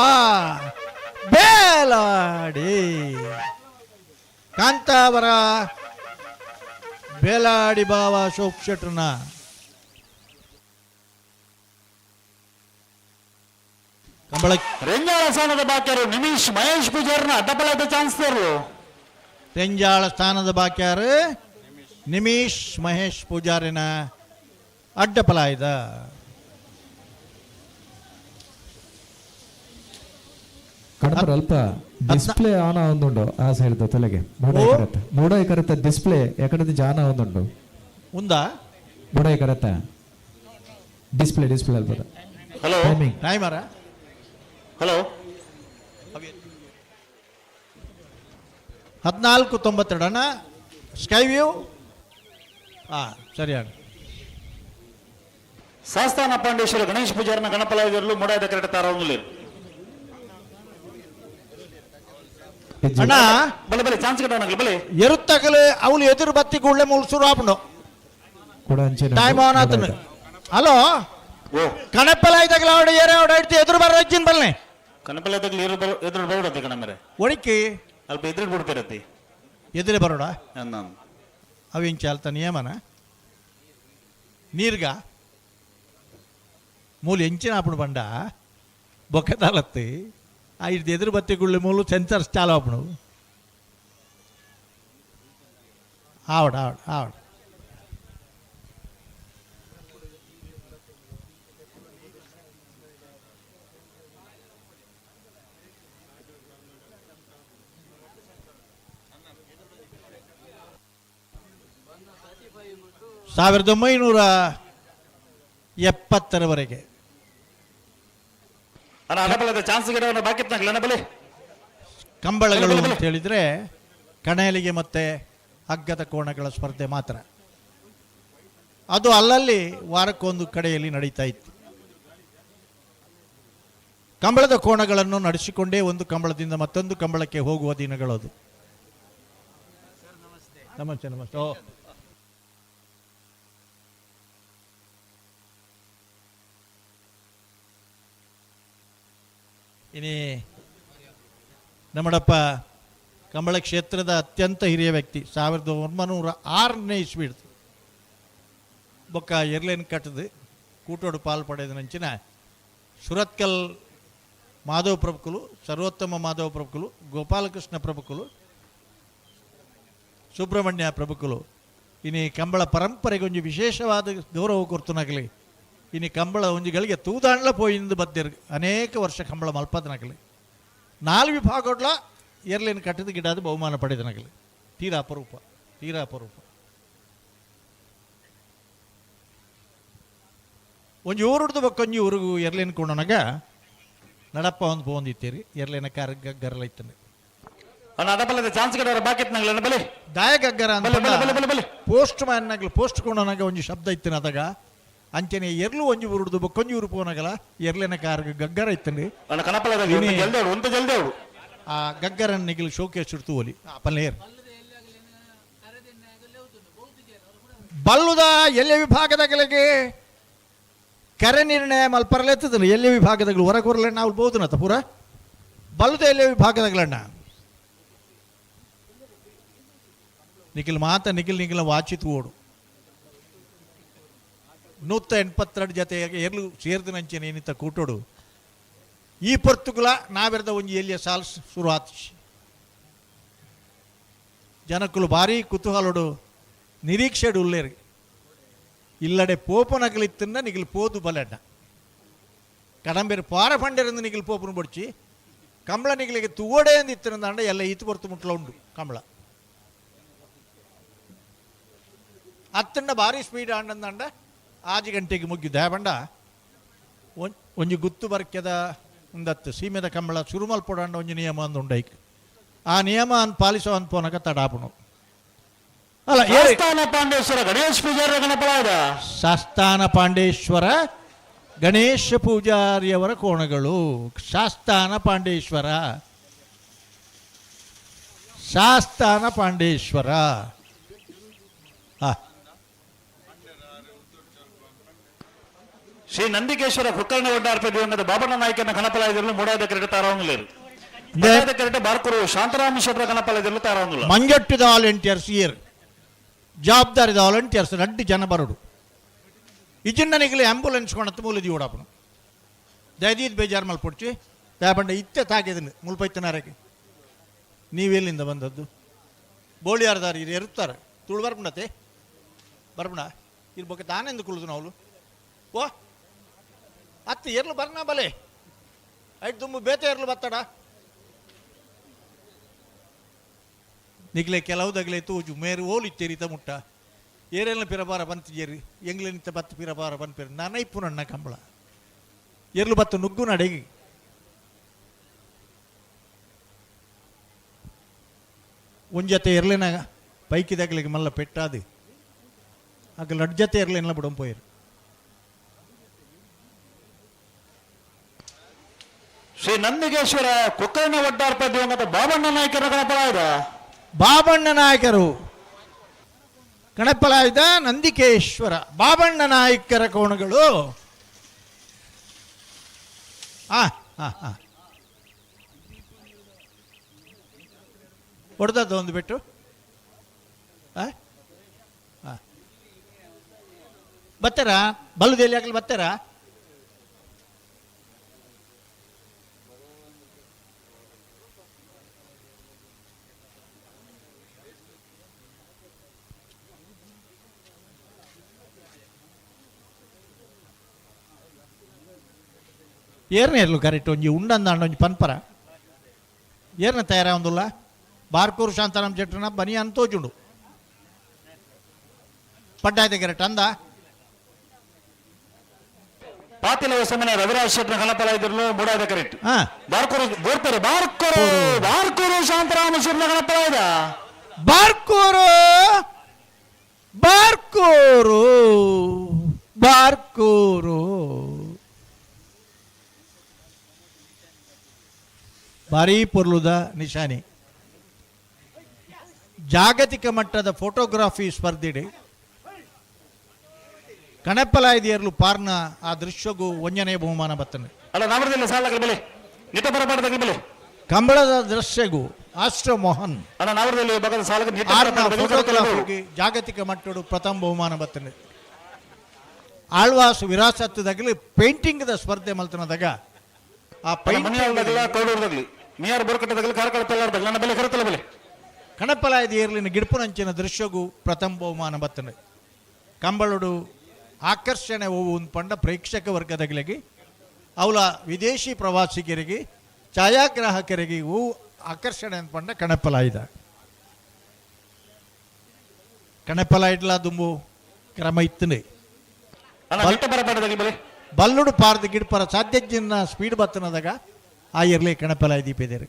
ಬೇಲಾಡಿ ಕಾಂತಾವರ ಬೇಲಾಡಿ ಬಾವ ಅಶೋಕ್ ಶೆಟ್ಟರ್ನ ಕಂಬಳ ರೆಂಜಾಳ ಸ್ಥಾನದ ಬಾಕ್ಯರು ನಿಮಿಷ್ ಮಹೇಶ್ ಪೂಜಾರ್ನ ಅಡ್ಡಬಲದ ಚಾನ್ಸ್ ರೆಂಜಾಳ ಸ್ಥಾನದ ಬಾಕ್ಯಾರು ನಿಮಿಷ್ ಮಹೇಶ್ ಪೂಜಾರಿನ ಅಡ್ಡಪಲಾಯ್ದ. ಕಡಪರ ಅಲ್ಪ ಡಿಸ್ಪ್ಲೇ ಆನ್ ಆವೊಂದುಂಡು ಆ ಸೈಡ್ ತಲೆಗೆ ಮೂಡಾಯಿ ಕರತ್ತ ಡಿಸ್ಪ್ಲೇ ಎಕಡದ ಜಾನ ಆವೊಂದುಂಡು ಉಂದಾ? ಬೊಡಾಯಿ ಕರತ ಡಿಸ್ಪ್ಲೇ ಡಿಸ್ಪ್ಲೇ ಅಲ್ಪದ. ಹಲೋ. ಟೈಮಿಂಗ್. ಟೈಮರ? ಹಲೋ. 14:92 ಅಣ್ಣ. ಸ್ಕೈ ವ್ಯೂ ಹಾಂ ಸರಿ ಅಣ್ಣ. ಸಾಸ್ತಾನ ಪಾಂಡೇಶ್ವರ ಗಣೇಶ್ ಪೂಜಾರನ ಗಣಪಲಾಯದಲ್ಲೂ ಮೂಡಾಯದ ಕರೆಟ ತಾರವಲ್ಲಿ. ಅಣ್ಣ. ಬಲೆ ಬಲೆ ಚಾನ್ಸ್ ಕಟ್ಟವನಾಗಲಿ ಬಲೆ. ಎರುತ್ತಗಲು ಅವಳು ಎದುರು ಬತ್ತಿ ಕೂಡಲೇ ಮೂಲು ಶುರು ಆಪುಂಡು. ಕೂಡ ಅಂಚೆನೆ ಟೈಮ್ ಆನ್ ಆತನು. ಹಲೋ, ಕಣಪಲಾಯ್ದಾಗಲ ಅವಡ ಏರ ಅವಡ ಇಡ್ತಿ ಎದುರು ಬರ ರಜ್ಜಿನ ಬಲ್ನೆ. ಕಣಪಲಾಯ್ದಾಗಲ ಎದುರು ಬರೋಡತ್ತೆ ಕಣ ಮೇರೆ. ಒಡಿಕಿ ಅಲ್ಪ ಎದುರು ಬಿಡ್ತಿರತ್ತಿ. ಎದುರೇ ಬರೋಡ? ನಾನು ಅವಿಂಚ ಅಲ್ತ ನಿಯಮನ ನೀರ್ಗ ಮೂಲು ಎಂಚಿನ ಆಪುಣು ಬಂಡ ಬೊಕ್ಕದಾಲತ್ತಿ ಆ ಇಡ್ದು ಎದುರು ಬತ್ತಿ ಗುಳ್ಳಿ ಮೂಲು ಸೆನ್ಸರ್ಸ್ ಚಾಲು ಆಪುಣು. ಆವಡ ಆವಡ ಆವಡ. 1970ರವರೆಗೆ ಕಂಬಳಗಳು ಅಂತ ಹೇಳಿದರೆ ಕಣಯಲಿಗೆ ಮತ್ತು ಹಗ್ಗದ ಕೋಣಗಳ ಸ್ಪರ್ಧೆ ಮಾತ್ರ. ಅದು ಅಲ್ಲಲ್ಲಿ ವಾರಕ್ಕೊಂದು ಕಡೆಯಲ್ಲಿ ನಡೀತಾ ಇತ್ತು. ಕಂಬಳದ ಕೋಣಗಳನ್ನು ನಡೆಸಿಕೊಂಡೇ ಒಂದು ಕಂಬಳದಿಂದ ಮತ್ತೊಂದು ಕಂಬಳಕ್ಕೆ ಹೋಗುವ ದಿನಗಳದು. ನಮಸ್ತೆ ನಮಸ್ತೆ. ಓ ಇನಿ ನಮ್ಮಡಪ್ಪ ಕಂಬಳ ಕ್ಷೇತ್ರದ ಅತ್ಯಂತ ಹಿರಿಯ ವ್ಯಕ್ತಿ, 1906ನೇ ಇಸ್ವಿಡ್ದು ಬೊಕ್ಕ ಎರ್ಲೇನ್ ಕಟ್ಟದು ಕೂಟೋಡು ಪಾಲು ಪಡೆದ ನಂಚಿನ ಸುರತ್ಕಲ್ ಮಾಧವ ಪ್ರಭುಕುಲು, ಸರ್ವೋತ್ತಮ ಮಾಧವ ಪ್ರಭುಕುಲು, ಗೋಪಾಲಕೃಷ್ಣ ಪ್ರಭುಕುಲು, ಸುಬ್ರಹ್ಮಣ್ಯ ಪ್ರಭುಕುಲು. ಇನಿ ಕಂಬಳ ಪರಂಪರೆಗೆ ಒಂಜಿ ವಿಶೇಷವಾದ ಗೌರವ ಕೊರ್ತುನಗಲಿ. ಇನಿ ಕಂಬಳ ಒಂಜಿಗಳಿಗೆ ತೂದಾಂಡ್ಲ ಪೋಯಿಂದು ಬದ್ದಿರ್ ಅನೇಕ ವರ್ಷ ಕಂಬಳ ಮಲ್ಪದನಗಲಿ. 4 ವಿಭಾಗಡ್ಲ ಎರ್ಲೇನು ಕಟ್ಟಿದ ಗಿಡದ ಬಹುಮಾನ ಪಡೆದನಗಲಿ. ತೀರಾ ಅಪರೂಪ, ತೀರಾ ಅಪರೂಪ. ಒಂಜಿ ಊರುಡ್ದು ಬೊಕ್ಕೊಂಜಿ ಊರುಗು ಎರ್ಲೇನು ಕೊಂಡನಗ ನಡಪ್ಪ ಒಂದು ಪೋಂದಿತ್ತೀರಿ ಎರ್ಲೇನ ಕಾರ್ ಗಗ್ಗರಲ ಇತ್ತಂದೆ. ದಾಯ ಗಗ್ಗರ ಅಂತ ಪೋಸ್ಟ್ ಮ್ಯಾನ್ ನಗಲು ಪೋಸ್ಟ್ ಕೊಂಡನಗ ಒಂಜಿ ಶಬ್ದ ಇತ್ತಿನ ಅದಾಗ ಅಂಚನೆ ಎರ್ಲು ಒಂಜಿ ಊರುಡ್ದು ಬೊಕ್ಕೊಂಜಿ ಊರು ಪೋನಗಲ ಎರ್ಲೇನ ಕಾರ್ ಗಗ್ಗರ ಇತ್ತಂడి. ಆ ಗಗ್ಗರನ್ ನಿಗಿಲ್ ಶೋಕೇಶ್ ಇಡ್ತು ಒಲಿ ಪಲ್ಲೇರ್ ಬಲ್ಲುದ ಎಲ್ಲಿ ವಿಭಾಗದಗಳಿಗೆ ಕರೆ ನಿರ್ಣಯ ಮಲ್ಪರಲೆತ್ತದ ಎಲ್ಲಿ ವಿಭಾಗದಗಳು ಹೊರಗೊರಲಣ್ಣ ಅವ್ರು ಬೋಧನತ್ತ ಪೂರ ಬಲ್ಲುದ ಎಲ್ಲಿ ವಿಭಾಗದಗಳಣ್ಣ ನಿಖಿಲ್ ಮಾತ ನಿಖಿಲ್ ನಿಖಿಲ ವಾಚಿತು ಓಡು 182 ಜೊತೆ ಎರ್ಲು ಸೇರ್ದನಂಚೆನೆ ಏನಿತ್ತ ಕೂಟೋಡು ಈ ಪೊರ್ತುಗುಲ ನಾವೆರ್ದ ಒಂಜಿ ಎಲ್ಲಿಯ ಸಾಲ್ ಶುರುವಾತ್ ಜನಕ್ಕುಲು ಭಾರಿ ಕುತೂಹಲೋಡು ನಿರೀಕ್ಷೆಡು ಉಲ್ಲೇರಿ ಇಲ್ಲಡೆ ಪೋಪನಗಲಿತ್ತನ್ನ ನಿಗಿಲ್ ಪೋದು ಬಲಡ್ಡ ಕಡಂಬೇರು ಪಾರ ಪಂಡೆರಂದು ನಿಗಿಲ್ ಪೋಪನು ಬೊಡ್ಚಿ ಕಂಬಳ ನಿಗಿಲಿಗೆ ತುವಡೆ ಅಂದು ಇತ್ತಿರಂದಾಂಡ ಎಲ್ಲ ಈತು ಪೊರ್ತು ಮುಟ್ಲ ಉಂಡು ಕಂಬಳ ಅತ್ತಂಡ ಭಾರಿ ಸ್ಪೀಡ್ ಆಂಡಂದಾಂಡ ಆಜಿ ಗಂಟೆಗೆ ಮುಗ್ಗಿದ್ದ ಬಂಡ ಒಂಜಿ ಗುತ್ತು ಬರ್ಕೆದ ಉಂದತ್ತು ಸೀಮೆದ ಕಂಬಳ ಸುರುಮಲ್ ಪೊಡಾಂಡ ಒಂಜಿ ನಿಯಮ ಅಂದು ಉಂಡೈಕ್ ಆ ನಿಯಮ ಅನ್ ಪಾಲಿಸೋ ಅನ್ ಪೋನಕ ತಡಾಪುಣು ಅಲ್ಲ. ಶಾಸ್ತಾನ ಪಾಂಡೇಶ್ವರ ಗಣೇಶ್ ಪೂಜಾರಿ ಗಣಪಲಾದ ಶಾಸ್ತಾನ ಪಾಂಡೇಶ್ವರ ಗಣೇಶ ಪೂಜಾರಿಯವರ ಕೋಣಗಳು. ಶಾಸ್ತಾನ ಪಾಂಡೇಶ್ವರ, ಶಾಸ್ತಾನ ಪಾಂಡೇಶ್ವರ. ಶ್ರೀ ನಂದಿಕೇಶ್ವರ ಕುಕ್ಕರ್ಣ ಒಡ್ಡಾರ್ಪ ದಿವಂಗತ ಬಾಬಣ್ಣ ನಾಯಕನ ಗಣಪಲಾಯದಲ್ಲಿ ಮೂಡಾದ ಕ್ರಿಕೆಟ್ ತಾರಾವಂಗಲೇರು ಕ್ರಿಕೆಟ್ ಬಾರ್ಕೂರು ಶಾಂತರಾಮ ಶೆಟ್ಟರ ಗಣಪಲಾಯದಲ್ಲಿ ತಾರಾವಂಗಿಲ್ಲ. ಮಂಜೊಟ್ಟಿದ ವಾಲಂಟಿಯರ್ಸ್ ಇಯರ್ ಜವಾಬ್ದಾರಿದ ವಾಲಂಟಿಯರ್ಸ್ ರಡ್ಡು ಜನ ಬರೋಡು ಇಜಿನ್ನನಿಗಲಿ ಆಂಬ್ಯುಲೆನ್ಸ್ ಕೊಣತ್ತು ಮೂಲದಿ ಓಡಾಪನು ದಯದೀದ್ ಬೇಜಾರು ಮಲ್ಪೊಡ್ಚಿ ದಯಪಂಡ ಇತ್ತೆ ತಾಕಿದನು ಮುಲ್ಪೈತನಾರಕ್ಕೆ. ನೀವೆಲ್ಲಿಂದ ಬಂದದ್ದು? ಬೋಳಿಯಾರ್ದಾರು ಇದು ಎರುತ್ತಾರೆ ತುಳು ಬರ್ಪುಂಡತೆ ಬರ್ಪುಣ ಇರ್ ಬೊಕ್ಕೆ ತಾನೆಂದು ಕುಳಿದು ನಾವು ಓ ಅತ್ತು ಎರ್ಲು ಬರ್ನಾ ಬಲೆ ಐಟ್ ದುಂಬು ಬೇತೆ ಎರ್ಲು ಬತ್ತಡ ನಿಗ್ಲೆ ಕೆಲವು ದಗ್ಲೆ ತೂಜು ಮೇರು ಓಲು ಇತ್ತೇರಿತ ಮುಟ್ಟ ಏರೆಲ್ಲ ಪಿರಬಾರ ಬಂತಿಜೇರಿ ಎಂಗ್ಲಿನಿತ್ತ ಬತ್ತು ಪಿರಬಾರ ಪನ್ಪೇರು ನನೈಪು ನನ್ನ ಕಂಬಳ ಎರ್ಲು ಬತ್ತು ನುಗ್ಗು ನಡೆಗಿ ಒಂಜತೆ ಎರ್ಲಿನ ಪೈಕಿದಾಗಲಿಗೆ ಮಲ್ಲ ಪೆಟ್ಟಾದು ಆಗ ಲಡ್ಜತೆ ಎರ್ಲಿನ ಬಿಡಂ ಪೋಯರು. ಶ್ರೀ ನಂದಿಗೇಶ್ವರ ಕುಕ್ಕರ್ಣ ಒಡ್ಡಾರ್ಪ ದಿವಂಗತ ಬಾಬಣ್ಣ ನಾಯಕರ ಗಣಪರಾಯದ ಬಾಬಣ್ಣ ನಾಯಕರು ಗಣಪಲಾಯುಧ ನಂದಿಕೇಶ್ವರ ಬಾಬಣ್ಣ ನಾಯಕರ ಕೋಣಗಳು. ಆ ಹಾಂ ಹಾಂ ಹೊಡೆದದ್ದು ಒಂದು ಬಿಟ್ಟು ಹಾಂ ಬರ್ತಾರಾ ಬಲ್ಲದಲ್ಲಿ ಆಗಲಿ ಬರ್ತಾರಾ? ಏರ್ನ ಇರ್ಲು ಕರೆಕ್ಟ್ ಒಂಜಿ ಉಂಡಂದಾಂಡ ಒಂಜಿ ಪನ್ಪರ ಏರ್ನ ತಯಾರಾವಂದುಲ್ಲ ಬಾರ್ಕೂರು ಶಾಂತಾರಾಮ್ ಶೆಟ್ಟರ್ನ ಬನಿಯಾನ್ ತೋಜುಂಡು ಪಡ್ಡಾಯ್ತ ಕರೆಕ್ಟ್ ಅಂದ ಪಾತಿಲ ಹೊಸಮನೆ ರವಿರಾಜ್ ಶೆಟ್ಟರ್ ಕಣಪಲ ಇದ್ರು ಮೂಡಾದ ಕರೆಕ್ಟ್. ಬಾರ್ಕೂರು ಬೋರ್ತಾರೆ ಬಾರ್ಕೂರು ಬಾರ್ಕೂರು ಶಾಂತರಾಮ ಶೆಟ್ಟರ್ ಕಣಪಲ ಇದ ಬಾರ್ಕೂರು ಬಾರ್ಕೂರು ಬಾರ್ಕೂರು ಭಾರೀ ಪೊರ್ಲುದ ನಿಶಾನೆ. ಜಾಗತಿಕ ಮಟ್ಟದ ಫೋಟೋಗ್ರಫಿ ಸ್ಪರ್ಧೆಡೆ ಕಣಪ್ಪಲಾಯ್ದಿಯರ್ಲು ಪಾರ್ನ ಆ ದೃಶ್ಯಗೂ ಒಂಜನೇ ಬಹುಮಾನ ಬತ್ತನೆ. ಅಲ್ಲ ನಾಮರದಲ್ಲಿ ಸಾಲಗಳ ಬೆಲೆ ನಿತ ಬರಬಾರ್ದ ಬೆಲೆ ಕಂಬಳದ ದೃಶ್ಯಗೂ ಆಸ್ಟ್ರೋ ಮೋಹನ್ ಅಲ್ಲ ನಾಮರದಲ್ಲಿ ಬಗದ ಸಾಲಕ್ಕೆ ನಿಟ್ಟ ಆರ್ನ ಬರಬಾರ್ದ ಬೆಲೆ. ಫೋಟೋಗ್ರಾಫಿಗೆ ಜಾಗತಿಕ ಮಟ್ಟದ ಪ್ರಥಮ ಬಹುಮಾನ ಬತ್ತನೆ. ಆಳ್ವಾಸ್ ವಿರಾಸತ್ತದಾಗಲಿ ಪೇಂಟಿಂಗ್ದ ಸ್ಪರ್ಧೆ ಮಲ್ತನದಾಗ ಆ ಪೇಂಟಿಂಗ್ ಕೌಡೂರ್ದಾಗಲಿ ಮಿಯಾರ್ ಬೋರ್ಕಟ್ಟದಾಗಲಿ ಕಾರ್ಕಳ ಪೆಲ್ಲಾರ್ದಾಗಲಿ ನನ್ನ ಬೆಲೆ ಕರೆತಲ ಬೆಲೆ ಕಣಪಲಾಯದ ಗಿಡ್ಪುನಂಚಿನ ದೃಶ್ಯಗೂ ಪ್ರಥಮ ಬಹುಮಾನ ಬತ್ತನೆ. ಕಂಬಳುಡು ಆಕರ್ಷಣೆ ಓವು ಪಂಡ ಪ್ರೇಕ್ಷಕ ವರ್ಗದಗಳಿಗೆ ಅವಲ ವಿದೇಶಿ ಪ್ರವಾಸಿಗರಿಗೆ ಛಾಯಾಗ್ರಾಹಕರಿಗೆ ಹೂ ಆಕರ್ಷಣೆ ಅಂದ್ಪಂಡ ಕಣಪಲಾಯ್ದ ಕಣಪಲಾಯ್ಡ್ಲ ದುಂಬು ಕ್ರಮ ಇತ್ತನೆ. ಬಲ್ಲುಡು ಪಾರ್ದ ಗಿಡ್ಪರ ಸಾಧ್ಯಜಿನ ಸ್ಪೀಡ್ ಬತ್ತನದಾಗ ಆ ಇರ್ಲಿ ಕಣಪಲಾಯಿ ದೀಪಿದೇರು.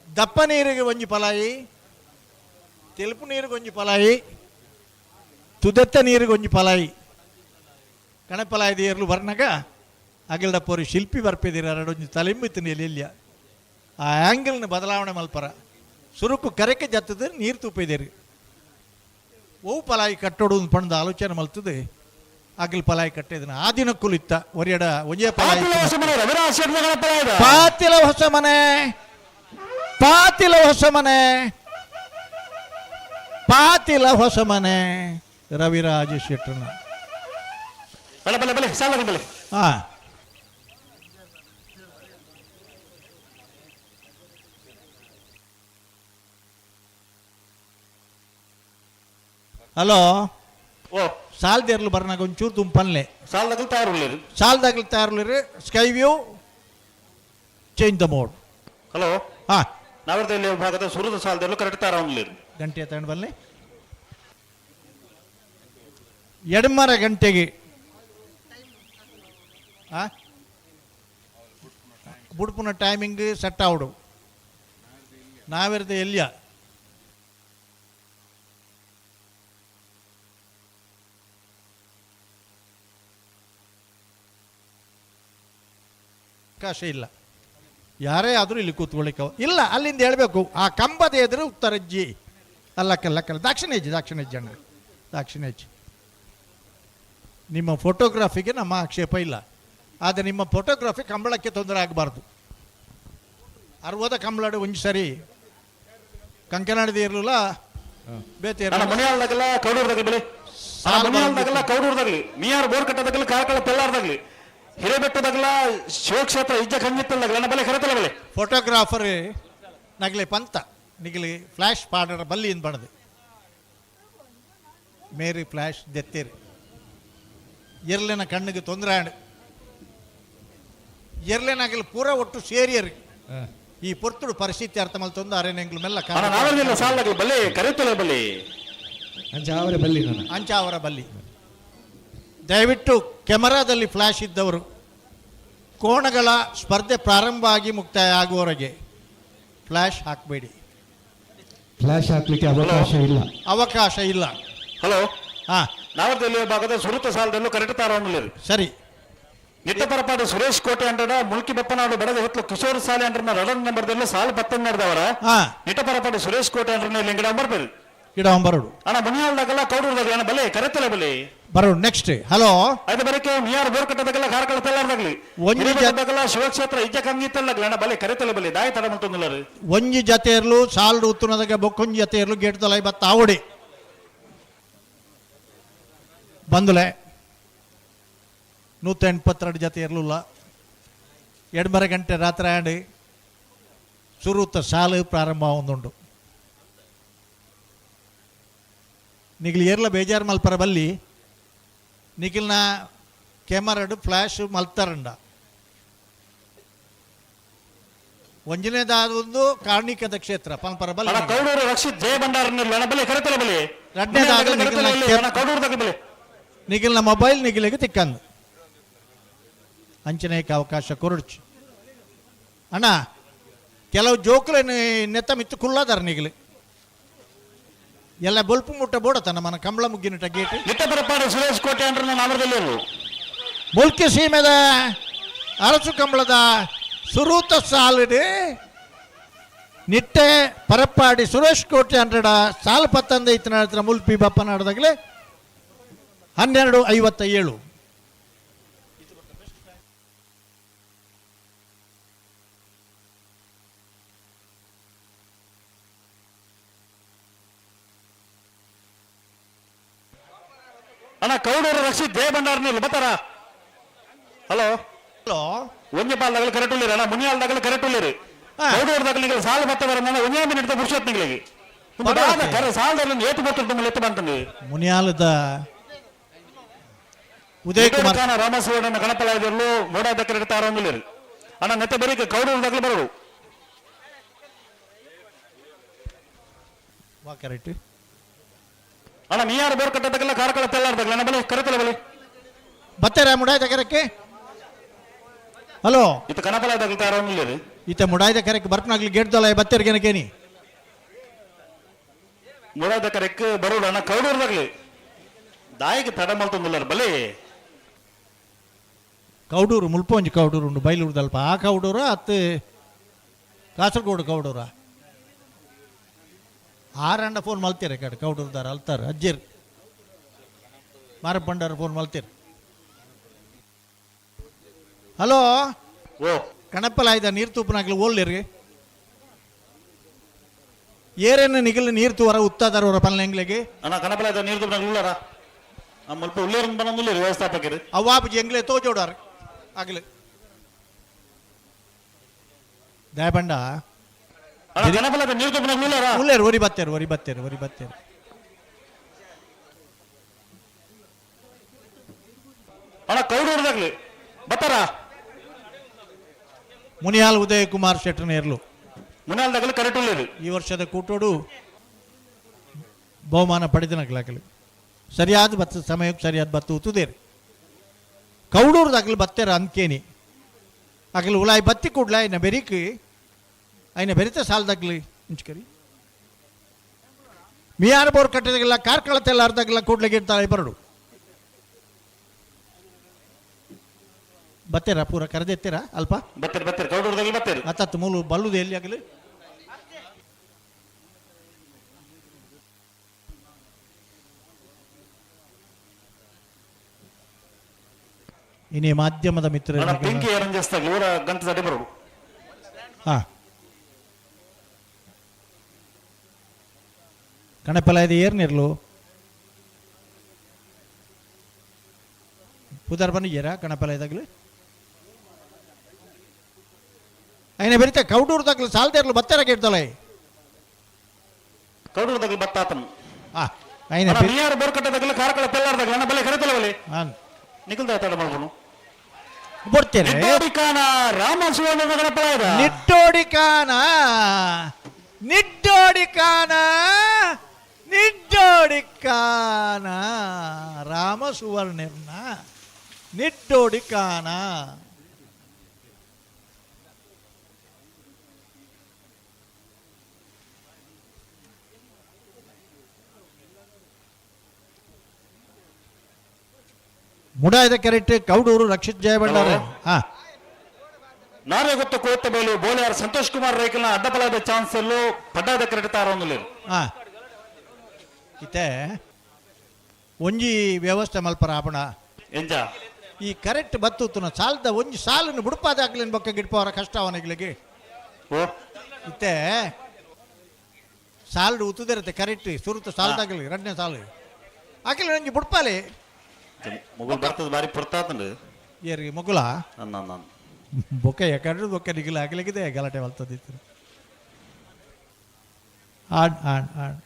ದಪ್ಪ ನೀರಿಗೆ ಒಂಜಿ ಪಲಾಯಿ, ತೆಲುಪು ನೀರಿಗೆ ಒಂಜಿ ಪಲಾಯಿ, ತುದೆತ್ತ ನೀರಿಗೆ ಒಂಜಿ ಪಲಾಯಿ. ಕಣಪಲಾಯಿ ಏರ್ಲು ಬರ್ನಾಗ ಅಗಲ್ಡಪ್ಪವರು ಶಿಲ್ಪಿ ಬರ್ಪಿದ್ದೀರ ಒಂಜಿ ತಲೆಂಬಿತ್ತು ಎಲ್ಲಿಯ ಆ ಆ್ಯಂಗಲ್ನ ಬದಲಾವಣೆ ಮಲ್ಪರ ಸುರುಕು ಕರೆಕೆ ಜತ್ತದ ನೀರು ತೂಪಿದ್ದೀರಿ. ಓವು ಪಲಾಯಿ ಕಟ್ಟೋಡು ಪಂಡ ಆಲೋಚನೆ ಮಲ್ತದೆ ಅಗಲ್ ಪಲಾಯಿ ಕಟ್ಟಿದನ ಆ ದಿನಕ್ಕೂ ಇತ್ತ ಒರಿಯಡ ಒಂಜೇ ಪಲಾಯಿ. ಪಾತಿಲ ಹೊಸ ಮನೆ ಪಾತಿಲ ಹೊಸ ಮನೆ ಪಾತಿಲ ಹೊಸ ಮನೆ ರವಿರಾಜ ಶೆಟ್ಟರ್ನ. ಬಲೆ ಬಲೆ ಬಲೆ ಸಾಲ ಬಲೆ. ಹಾ ಹಲೋ ಓ ಸಾಲ್ದೇರ್ಲು ಬರ್ನಾಗ ಒಂಚೂರು ತುಂಪನ್ಲೆ ಸಾಲದಾಗಲು ತಯಾರುಳ್ಳೇರು ಸಾಲ್ದಾಗಲು ತಯಾರುಳ್ಳೇರು sky view change the mode. Hello ಹಾ ನಾವರ್ದಲ್ಲಿ ವಿಭಾಗದ ಸುರದ ಸಾಲದಲ್ಲೂ ಕರೆಕ್ಟ್ ತಯಾರುಳ್ಳೇರು. ಗಂಟೆ ತಗೊಂಡು ಬರಲಿ ಎಡಮರ ಗಂಟೆಗೆ ಬುಡ್ಪುನ ಟೈಮಿಂಗ್ ಸೆಟ್ ಆವಡು ನಾವಿರದ ಎಲ್ಲಿಯ ಅವಕಾಶ ಇಲ್ಲ. ಯಾರೇ ಆದರೂ ಇಲ್ಲಿ ಕೂತ್ಕೊಳ್ಳಿಕ್ಕೆ ಇಲ್ಲ. ಅಲ್ಲಿಂದ ಹೇಳಬೇಕು ಆ ಕಂಬದ ಎದುರು ಉತ್ತರಜ್ಜಿ ಅಲ್ಲಕ್ಕಲ್ಲ ಕಲ್ಲ ದಾಕ್ಷಿಣೆಜ್ಜಿ ದಾಕ್ಷಿಣೆಜ್ಜಿ ಅಣ್ಣ ದಾಕ್ಷಿಣೆಜ್ಜಿ. ನಿಮ್ಮ ಫೋಟೋಗ್ರಾಫಿಗೆ ನಮ್ಮ ಆಕ್ಷೇಪ ಇಲ್ಲ, ಆದರೆ ನಿಮ್ಮ ಫೋಟೋಗ್ರಾಫಿ ಕಂಬಳಕ್ಕೆ ತೊಂದರೆ ಆಗಬಾರ್ದು. ಅರ್ವದ ಕಂಬಳಡು ಒಂಜಿ ಸರಿ ಕಂಕನಾಡದ ಇರಲಿಲ್ಲ ಬೇತೆ ಮನೆಯಾಲ್ದಾಗಲ್ಲ ಕೌಡೂರ್ದಾಗಲಿ ಬೆಲೆ ಮನೆಯಾಲ್ದಾಗಲ್ಲ ಕೌಡೂರ್ದಾಗಲಿ ಮಿಯಾರ್ ಬೋರ್ ಕಟ್ಟದಾಗಲಿ ಕಾರ್ಕಳ ಪೆಲ್ಲಾರ್ದಾಗಲಿ ಹಿರೇಬೆಟ್ಟದಾಗಲ ಶಿವಕ್ಷೇತ್ರ ಇಜ್ಜ ಕಂಜಿತ್ತಲ್ದಾಗಲ ನನ್ನ ಬಲೆ ಕರೆತಲ ಬೆಲೆ. ಫೋಟೋಗ್ರಾಫರ್ ನಗಲಿ ಪಂತ ನಿಗಲಿ ಫ್ಲ್ಯಾಶ್ ಪಾಡರ ಬಲ್ಲಿ ಇಂದ ಬಣದು ಮೇರಿ ಫ್ಲ್ಯಾಶ್ ದೆತ್ತೇರಿ ಎರ್ಲಿನ ಕಣ್ಣಿಗೆ ತೊಂದರೆ ಆಂಡ್ ಎರ್ಲಿನ ಆಗಲಿ ಪೂರ ಒಟ್ಟು ಸೇರಿಯರು. ಈ ಪೊರ್ತುಡು ಪರಿಸ್ಥಿತಿ ಅರ್ಥ ಮಲ್ತೊಂದು ಅರೆನೆಂಗ್ಲು ಮೆಲ್ಲ ಬಲ್ಲಿ ಕರೆತೊಲೆ ಬಲ್ಲಿ ಅಂಚಾವರ ಬಲ್ಲಿ ಅಂಚಾವರ ಬಲ್ಲಿ. ದಯವಿಟ್ಟು ಕೆಮರಾದಲ್ಲಿ ಫ್ಲ್ಯಾಶ್ ಇದ್ದವರು ಕೋಣಗಳ ಸ್ಪರ್ಧೆ ಪ್ರಾರಂಭ ಆಗಿ ಮುಕ್ತಾಯ ಆಗುವವರೆಗೆ ಫ್ಲ್ಯಾಶ್ ಹಾಕಬೇಡಿ. ಫ್ಲ್ಯಾಶ್ ಹಾಕ್ಲಿಕ್ಕೆ ಅವಕಾಶ ಇಲ್ಲ, ಅವಕಾಶ ಇಲ್ಲ. ಹಲೋ, ಹಾ, ನಾವರ್ದಲ್ಲಿ ಭಾಗದ ಸುರುತ ಸಾಲದಲ್ಲೂ ಕರೆಕ್ಟ್ ತಾರೊಂದಿಲ್ಲ. ಸರಿ, ನಿಟ್ಟಪರಪಾಡು ಸುರೇಶ್ ಕೋಟೆ ಅಂಡ್ರಡ ಮುಲ್ಕಿ ಬಪ್ಪನಾಡು ಬಡದ ಹೊತ್ತು ಕಿಶೋರ್ ಸಾಲೆ ಅಂಡ್ರನ ರಡನ್ ನಂಬರ್ದಲ್ಲೂ ಸಾಲು ಪತ್ತೊಂದೆರಡದವರ ನಿಟ್ಟಪರಪಾಡು ಸುರೇಶ್ ಕೋಟೆ ಅಂಡ್ರನ ಲಿಂಗಡ ಬರ್ಬೇರು ಗಿಡ ಬರೋಡು ಅಣ್ಣ ಮುನಿಯಾಲ್ದಾಗಲ್ಲ ಕೌಡೂರ್ದಾಗ ಅಣ್ಣ ಬಲೆ ಕರೆತಲೆ ಬಲೆ ಬರೋಡು. ನೆಕ್ಸ್ಟ್ ಹಲೋ, ಅದು ಬರಕ್ಕೆ ಮಿಯಾರ್ ಬೋರ್ ಕಟ್ಟದಾಗಲ್ಲ ಕಾರ್ಕಳ ತೆಲ್ಲಾರ್ದಾಗ್ಲಿ ಒಂಜಿ ಶಿವಕ್ಷೇತ್ರ ಇಜ್ಜ ಕಂಗಿತ್ತಲ್ಲಾಗ್ಲಿ ಅಣ್ಣ ಬಲೆ ಕರೆತಲೆ ಬಲೆ ದಾಯ ತಡ ಮಂತೊಂದಿಲ್ಲ. ಒಂಜಿ ಜತೆ ಇರಲು ಸಾಲು ಉತ್ತುನದಾಗ ಬೊಕ್ಕೊಂಜಿ ಜತೆ ಇರಲು ಗೇಟ್ ತಲೈ ಬತ್ತ ಆವಡಿ ಬಂದುಲೆ 182 ಜತೆ ಇರಲಿಲ್ಲ. 2:30 ಗಂಟೆ ರಾತ್ರಿ ಆಂಡ್ ಸುರುತ್ತ ಸಾಲು ಪ್ರಾರಂಭ ಒಂದುಂಡು. ನಿಗಿಲ್ ಏರ್ಲ ಬೇಜಾರು ಮಲ್ಪರ ಬಲ್ಲಿ ನಿಖಿಲ್ನ ಕೆಮರಡು ಫ್ಲ್ಯಾಶ್ ಮಲ್ತಾರಂಡ. ಒಂಜನೇದಾದ ಒಂದು ಕಾರ್ಣಿಕದ ಕ್ಷೇತ್ರ ಪಲ್ಪರ ಬಲ್ಲಿ. ಕೌಡೂರು ರಕ್ಷಿತ್ ಜಯ ಭಂಡಾರ ಬಲೆ ಕರೆತಲೆ ಬಲೆ. ಎರಡನೇದಾದ ನಿಖಿಲ್ನ ಮೊಬೈಲ್ ನಿಖಿಲಿಗೆ ತಿಕ್ಕಂದು ಅಂಚನೇಕ ಅವಕಾಶ ಕೊರಡ್ಚು ಅಣ್ಣ. ಕೆಲವು ಜೋಕುಲ ನೆತ್ತ ಮಿತ್ತು ಕುಲ್ಲಾದಾರ ನಿಗಿಲು ಎಲ್ಲ ಬೊಲ್ಪು ಮುಟ್ಟ ಬೋಡತ ನಮ್ಮ ಕಂಬಳ ಮುಗ್ಗಿನಟ ಗೇಟ್. ಸುರೇಶ್ ಕೋಟೆ ಅಂದ್ರೆ ಮುಲ್ಕಿ ಸೀಮೆದ ಅರಸು ಕಂಬಳದ ಸುರೂತ ಸಾಲಿಡಿ ನಿಟ್ಟೆ ಪರಪ್ಪಾಡಿ ಸುರೇಶ್ ಕೋಟೆ ಅಂಡ್ರಡ ಸಾಲು ಪತ್ತಂದ ಇತ್ತಿನ ಮುಲ್ಪಿ ಬಪ್ಪನಾಡದಾಗಲೇ 12:57. ಅಣ್ಣ ಕೌಡೂರು ರಕ್ಷಿತ್ ಜಯ ಭಂಡಾರನಲ್ಲಿ ಬತ್ತಾರ. ಹಲೋ ಹಲೋ, ಒಂಜಿ ಪಾಲ್ದಾಗಲು ಕರೆಕ್ಟ್ ಉಳ್ಳೀರಿ ಅಣ್ಣ, ಮುನಿಯಾಲ್ದಾಗಲು ಕರೆಕ್ಟ್ ಉಳ್ಳೀರಿ. ಕೌಡೂರು ದಾಗಲು ಸಾಲು ಬತ್ತ ಬರ ಒಂಜೇ ಮಿನಿಟ್ ಪುರುಷೋತ್ ನಿಗಳಿಗೆ ಕರೆ ಸಾಲದಲ್ಲಿ ಏತು ಬರ್ತದೆ ಎತ್ತು ಬಂತಂದು. ಮುನಿಯಾಲದ ಉದಯ ಕುಮಾರ್ ರಾಮಸುವರ್ಣ ಗಣಪಲಾಯದಲ್ಲೂ ಮೋಡಾದ ಕರೆಕ್ಟ್ ತಾರೊಂದಿಲ್ಲ ಅಣ್ಣ. ನೆತ್ತ ಬರೀಕ ಕೌಡೂರು ದಾಗಲು ಬರೋದು ಕರೆಕ್ಟ್ ಅಣ್ಣ. ನೀ ಯಾರು ಬೋರ್ ಕಟ್ಟದಕ್ಕೆಲ್ಲ ಕಾರ್ಕಳ ತೆಲ್ಲಾರ್ದಾಗಲ್ಲ ಅಣ್ಣ ಬಲೆ ಕರೆತಲೆ ಬಲೆ ಬತ್ತಾರೆ ಮುಡಾಯ್ದ ಕರೆಕ್ಕೆ. ಹಲೋ, ಇತ್ತ ಕಣಪಲಾಯದಾಗಲಿ ತಾರೊಂದಿಲ್ಲ. ಈತ ಮುಡಾಯ್ದ ಕರೆಕ್ಕೆ ಬರ್ಪನಾಗ್ಲಿ ಗೇಟ್ ದೊಲ ಬತ್ತೇರ್ಗೆನಕೇನಿ ಮುಡಾಯ್ದ ಕರೆಕ್ ಬರೋಡು ಅಣ್ಣ. ಕೌಡೂರ್ದಾಗ್ಲಿ ದಾಯಿಗೆ ತಡ ಮಲ್ತೊಂದಿಲ್ಲ ಬಲೆ. ಕೌಡೂರು ಮುಲ್ಪೊಂಜಿ ಕೌಡೂರು ಉಂಡು ಬೈಲೂರ್ದಲ್ಪ ಆ ಕೌಡೂರು ಅತ್ತು ಕಾಸರಗೋಡು ಕೌಡೂರ ಆರಂಡ ಫೋನ್ ಮಲ್ತೀರ ಕಡೆ ಕೌಡೂರ್ದಾರ ಅಲ್ತಾರ ಅಜ್ಜಿರ್ ಮಾರಪ್ಪಂಡಾರ ಫೋನ್ ಮಲ್ತೀರ. ಹಲೋ, ಓ ಕಣಪ್ಪಲಾಯ್ದ ನೀರು ತೂಪನಾಗ್ಲಿ ಓಲ್ಲೇರಿ ಏರೇನು ನಿಗಲು ನೀರು ತೂವರ ಉತ್ತಾದಾರ ಅವರ ಪಲ್ಲೆಂಗ್ಲಿಗೆ ಅಣ್ಣ ಕಣಪಲಾಯ್ದ ನೀರು ತೂಪನಾಗ್ಲಿ ಉಳ್ಳಾರ ಮುಲ್ಪ ಉಳ್ಳೇರು ಬಂದು ವ್ಯವಸ್ಥಾಪಕರು ಅವ್ವಾಪುಜಿ ಎಂಗ್ಲೆ ತೋಜೋಡಾರ ಆಗಲಿ ದಯಬಂಡ ಉಳ್ಳೇರು ಒರಿ ಬತ್ತೇರು ಒರಿ ಬತ್ತೇರು ಒರಿ ಬತ್ತೇರು. ಅಣ್ಣ ಕೌಡೂರ್ದಾಗ್ಲಿ ಬತ್ತಾರ. ಮುನಿಯಾಲ್ ಉದಯ ಕುಮಾರ್ ಶೆಟ್ಟರ್ನೇರ್ಲು ಮುನಿಯಾಲ್ ದಾಗಲಿ ಕರೆಕ್ಟ್ ಉಳ್ಳೇರು. ಈ ವರ್ಷದ ಕೂಟೋಡು ಬಹುಮಾನ ಪಡೆದನಗ್ಲಾಗಲಿ ಸರಿಯಾದ ಬತ್ತ ಸಮಯಕ್ಕೆ ಸರಿಯಾದ ಬತ್ತು ಉತ್ತುದೇರಿ. ಕೌಡೂರ್ದಾಗಲಿ ಬತ್ತೇರ ಅಂದ್ಕೇನಿ ಅಗಲಿ ಉಲಾಯಿ ಬತ್ತಿ ಕೂಡ್ಲ ಐನ ಬೆರಿಕ್ ಐನ ಬೆರಿತ ಸಾಲದಾಗ್ಲಿ ಇಂಚ್ಕರಿ ಮಿಯಾರ ಬೋರ್ ಕಟ್ಟದಾಗಲ್ಲ ಕಾರ್ಕಳ ತೆಲ್ಲಾರ್ದಾಗಲ್ಲ ಕೂಡ್ಲಿಗೆ ಇರ್ತಾಳೆ ಬರಡು ಬತ್ತೀರಾ ಪೂರ ಕರೆದೆತ್ತೀರಾ ಅಲ್ಪ ಬತ್ತೀರಿ ಬತ್ತೀರಿ ಕೌಡೂರ್ದಾಗಲಿ ಬತ್ತೀರಿ. ಅತ್ತತ್ತು ಮೂಲು ಬಲ್ಲುದು ಎಲ್ಲಿ ಆಗಲಿ. ಇನಿ ಮಾಧ್ಯಮದ ಮಿತ್ರ ಪಿಂಕಿ ಅರಂಜಸ್ತಾಗ್ಲಿ ಊರ ಗಂತದಡಿ ಬರೋಡು. ಹಾ, ಕಣಪಲಾಯದ ಏರ್ನಿರ್ಲು ಪುದರ್ ಬಂದಿದ್ದೀರಾ ಕಣಪಲಾಯದಾಗಲಿ అయిన ಬೆರಿತ ಕೌಡೂರು ದಾಗಲು ಸಾಲದೇರ್ಲು ಬತ್ತಾರ ಕೇಳ್ತಲ್ಲ. ಕೌಡೂರು ದಾಗಲು ಬತ್ತಾತನು అయిన ನೀಯಾರು ಬೋರ್ ಕಟ್ಟದಾಗಲು ಕಾರ್ಕಳ ತೆಲ್ಲಾರ್ದಾಗಲು ಅಣ್ಣ ಬಲೆ ಕರೆತಲೆ ಬಲೆ ನಿಖಿಲ್ ದಾತಾಡ ಮಾಡ್ಬೋದು. ಬೊಡ್ತೇನೆ ನಿಟ್ಟೋಡಿಕಾನ ರಾಮ ಸುವರ್ಣ ಗಣಪರಾಯದ ನಿಟ್ಟೋಡಿಕಾನ ನಿಟ್ಟೋಡಿಕಾನ ನಿಟ್ಟೋಡಿಕಾನ ರಾಮ ಸುವರ್ಣರ್ನ ನಿಟ್ಟೋಡಿಕಾನ ಮುಡಾಯದ ಕೆರೆಟ್ ಕೌಡೂರು ರಕ್ಷಿತ್ ಜಯಬಂಡಾರೆ. ಹಾ ನಾರೇ ಗೊತ್ತು ಕೋತ್ತ ಬೇಲು ಬೋಲಿಯಾರ್ ಸಂತೋಷ್ ಕುಮಾರ್ ರೈಕಲ್ನ ಅಡ್ಡಬಲದ ಚಾನ್ಸ್ ಎಲ್ಲೂ ಪಡ್ಡಾದ ಕ್ರೆಡಿಟ್ ತಾರೊಂದುಲ್ಲೇರು. ಹಾ ಇತ್ತೆ ಒಂಜಿ ವ್ಯವಸ್ಥೆ ಮಲ್ಪರ ಆಪಣ ಎಂಜ ಈ ಕರೆಕ್ಟ್ ಬತ್ತುತ್ತುನ ಸಾಲ್ದ ಒಂಜಿ ಸಾಲನ್ನು ಬುಡುಪಾದ ಹಾಕ್ಲಿನ ಬೊಕ್ಕ ಗಿಡ್ಪವರ ಕಷ್ಟ ಅವನಿಗಳಿಗೆ. ಓ ಇತ್ತೆ ಸಾಲು ಉತ್ತುದಿರತ್ತೆ ಕರೆಕ್ಟ್ ಸುರುತ ಸಾಲ್ದಾಗಲಿ ಎರಡನೇ ಸಾಲು ಹಾಕಲಿ ಒಂಜಿ ಬುಡ್ಪಾಲೆ ಮುಗುಲ್ ಬರ್ತದ ಬಾರಿ ಪುರ್ತಾತಂಡು ಏರಿಗೆ ಮುಗುಲ ನನ್ನ ನನ್ನ ಬೊಕ್ಕ ಯಾಕಂದ್ರೆ ಬೊಕ್ಕ ನಿಗಿಲ ಹಾಕಲಿಕ್ಕಿದೆ ಗಲಾಟೆ ಬರ್ತದಿತ್ತು. ಆಣ್ ಆಣ್ ಆಣ್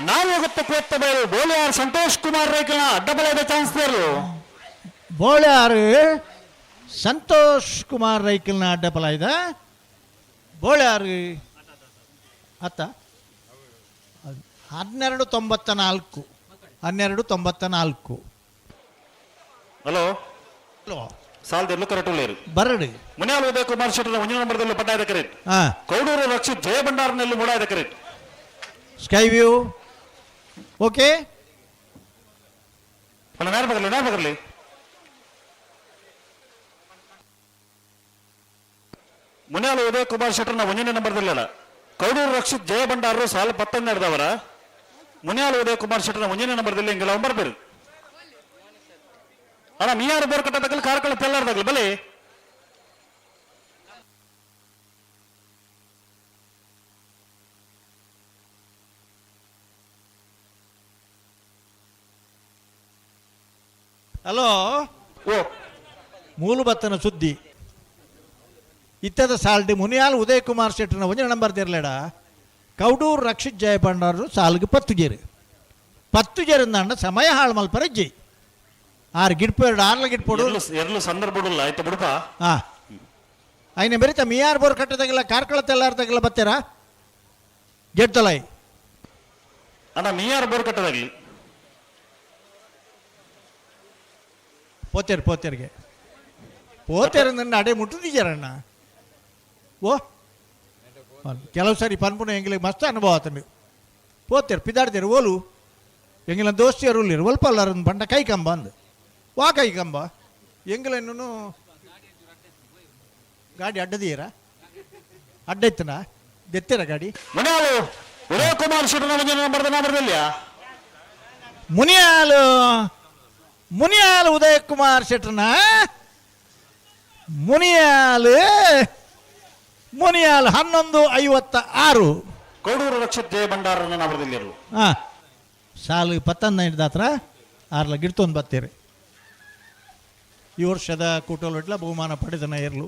ನಾವೇ ಗೊತ್ತ ಕೋತ್ತ ಬೇಲು ಬೋಲಿಯಾರ್ ಸಂತೋಷ್ ಕುಮಾರ್ ರೈಕಲ್ನ ಅಡ್ಡಬಲದ ಚಾನ್ಸ್ ತೇರು. ಬೋಳ್ಯಾರು ಸಂತೋಷ್ ಕುಮಾರ್ ರೈಕಲ್ನ ಅಡ್ಡಬಲ ಇದೆ. ಬೋಳ್ಯಾರು ಅತ್ತ 12.94 12.94. ಹಲೋ ಹಲೋ ಸಾಲದಲ್ಲೂ ಕರೆಕ್ಟ್ ಉಳ್ಳೇರು ಬರಡಿ ಮುನಿಯಾಲ್ ಉದಯ್ ಕುಮಾರ್ ಶೆಟ್ಟರ್ ಒಂಜಿ ನಂಬರ್ದಲ್ಲಿ ಪಟ್ಟಾಯದ ಕರೆಕ್ಟ್. ಹಾ ಕೌಡೂರು ರಕ್ಷಿತ್ ಜಯ ಭಂಡಾರನಲ್ಲಿ ಮೂಡಾಯದ ಕರೆಕ್ಟ್. ಸ್ಕೈ ವ್ಯೂ ಓಕೆ ಅಲ್ಲ ನೇರ ಬರಲಿ ನೇರ ಬರಲಿ ಮುನಿಯಾಲ್ ಉದಯ್ ಕುಮಾರ್ ಶೆಟ್ಟರ್ನ ಒಂದನೇ ನಂಬರ್ದಲ್ಲ ಕೌಡೂರು ರಕ್ಷಿತ್ ಜಯ ಭಂಡಾರರು ಸಾಲ ಪತ್ತನ್ನೆರಡದವರ ಮುನಿಯಾಲ್ ಉದಯ್ ಕುಮಾರ್ ಶೆಟ್ಟರ್ನ ಒಂದನೇ ನಂಬರ್ದಲ್ಲಿ ಹಿಂಗೆಲ್ಲ ಬರ್ಬೇರು ಅಣ್ಣ ನೀಯಾರು ಬೋರ್ ಕಟ್ಟದಕ್ಕಲ್ಲ ಕಾರ್ಕಳ ತೆಲ್ಲಾರ್ದಾಗಲಿ ಬಲಿ. ಹಲೋ ಓ ಮೂಲಬತ್ತನ ಸುದ್ದಿ ಇತ್ತದ ಸಾಲ್ಡಿ ಮುನಿಯಾಲ್ ಉದಯ್ ಕುಮಾರ್ ಶೆಟ್ಟರ್ನ ಒಂಜಿ ನಂಬರ್ ತಿರ್ಲೇಡ ಕೌಡೂರು ರಕ್ಷಿತ್ ಜಯಪಂಡರು ಸಾಲ್ಗೆ ಪತ್ತು ಜೇರು ಪತ್ತು ಜೇರಿಂದಂಡ ಸಮಯ ಹಾಳು ಮಲ್ಪರಜ್ಜಿ ಆರು ಗಿಡ್ಪು ಎರಡು ಆರ್ಲ ಗಿಡ್ಪೋಡು ಎರಲು ಸಂದರ್ಭ ಆಯ್ತು ಬಿಡುಪ. ಹಾ ಐನ ಬೆರಿತ ಮಿಯಾರ್ ಬೋರ್ ಕಟ್ಟದಾಗೆಲ್ಲ ಕಾರ್ಕಳ ತೆಲ್ಲಾರ್ದಾಗೆಲ್ಲ ಬತ್ತೀರಾ ಜಡ್ತಲಾಯ್ ಅಣ್ಣ ಮಿಯಾರ್ ಬೋರ್ ಕಟ್ಟದಾಗಲಿ ಪೋತೇರು ಪೋತೇರಿಗೆ ಪೋತೇರು ನನ್ನ ಅಡೆ ಮುಟ್ಟುದಿದ್ದಾರಣ್ಣ. ಓ ಕೆಲವು ಸಾರಿ ಪನ್ಪುನ ಎಂಗ್ಲಿಗೆ ಮಸ್ತ್ ಅನುಭವ ಆತಂಡು ಪೋತೇರು ಪಿದಾಡ್ತೇರು ಓಲು ಎಂಗಿಲ ದೋಸ್ತಿಯರು ಉಳ್ಳೀರು ಒಲ್ಪಲ್ಲಾರ ಬಂಡ ಕೈ ಕಂಬ ಅಂದು ವಾ ಕೈ ಕಂಬ ಎಂಗಿಲ ಇನ್ನೂ ಗಾಡಿ ಅಡ್ಡದೀರಾ ಅಡ್ಡ ಇತ್ತನಾ ದೆತ್ತೀರ ಗಾಡಿ. ಮುನಿಯಾಲು ಉದಯ್ ಕುಮಾರ್ ಶೆಟ್ಟರ್ನ ಒಂಜಿ ನಂಬರ್ದ ನಂಬರ್ದಲ್ಲಿ ಮುನಿಯಾಲು ಮುನಿಯಾಲ್ ಉದಯ್ ಕುಮಾರ್ ಶೆಟ್ಟರ್ನ ಮುನಿಯಾಲ್ ಮುನಿಯಾಲ್ 11.56. ಕೌಡೂರು ರಕ್ಷಿತ್ ಜಯ ಭಂಡಾರನ ನಂಬರ್ದಲ್ಲಿ ಹಾ ಸಾಲು ಪತ್ತೊಂದು ಹತ್ರ ಆರ್ಲ ಗಿಡ್ತೊಂದು ಬತ್ತೀರಿ. ಈ ವರ್ಷದ ಕೂಟೋಲೊಟ್ಲ ಬಹುಮಾನ ಪಡೆದನ ಇರ್ಲು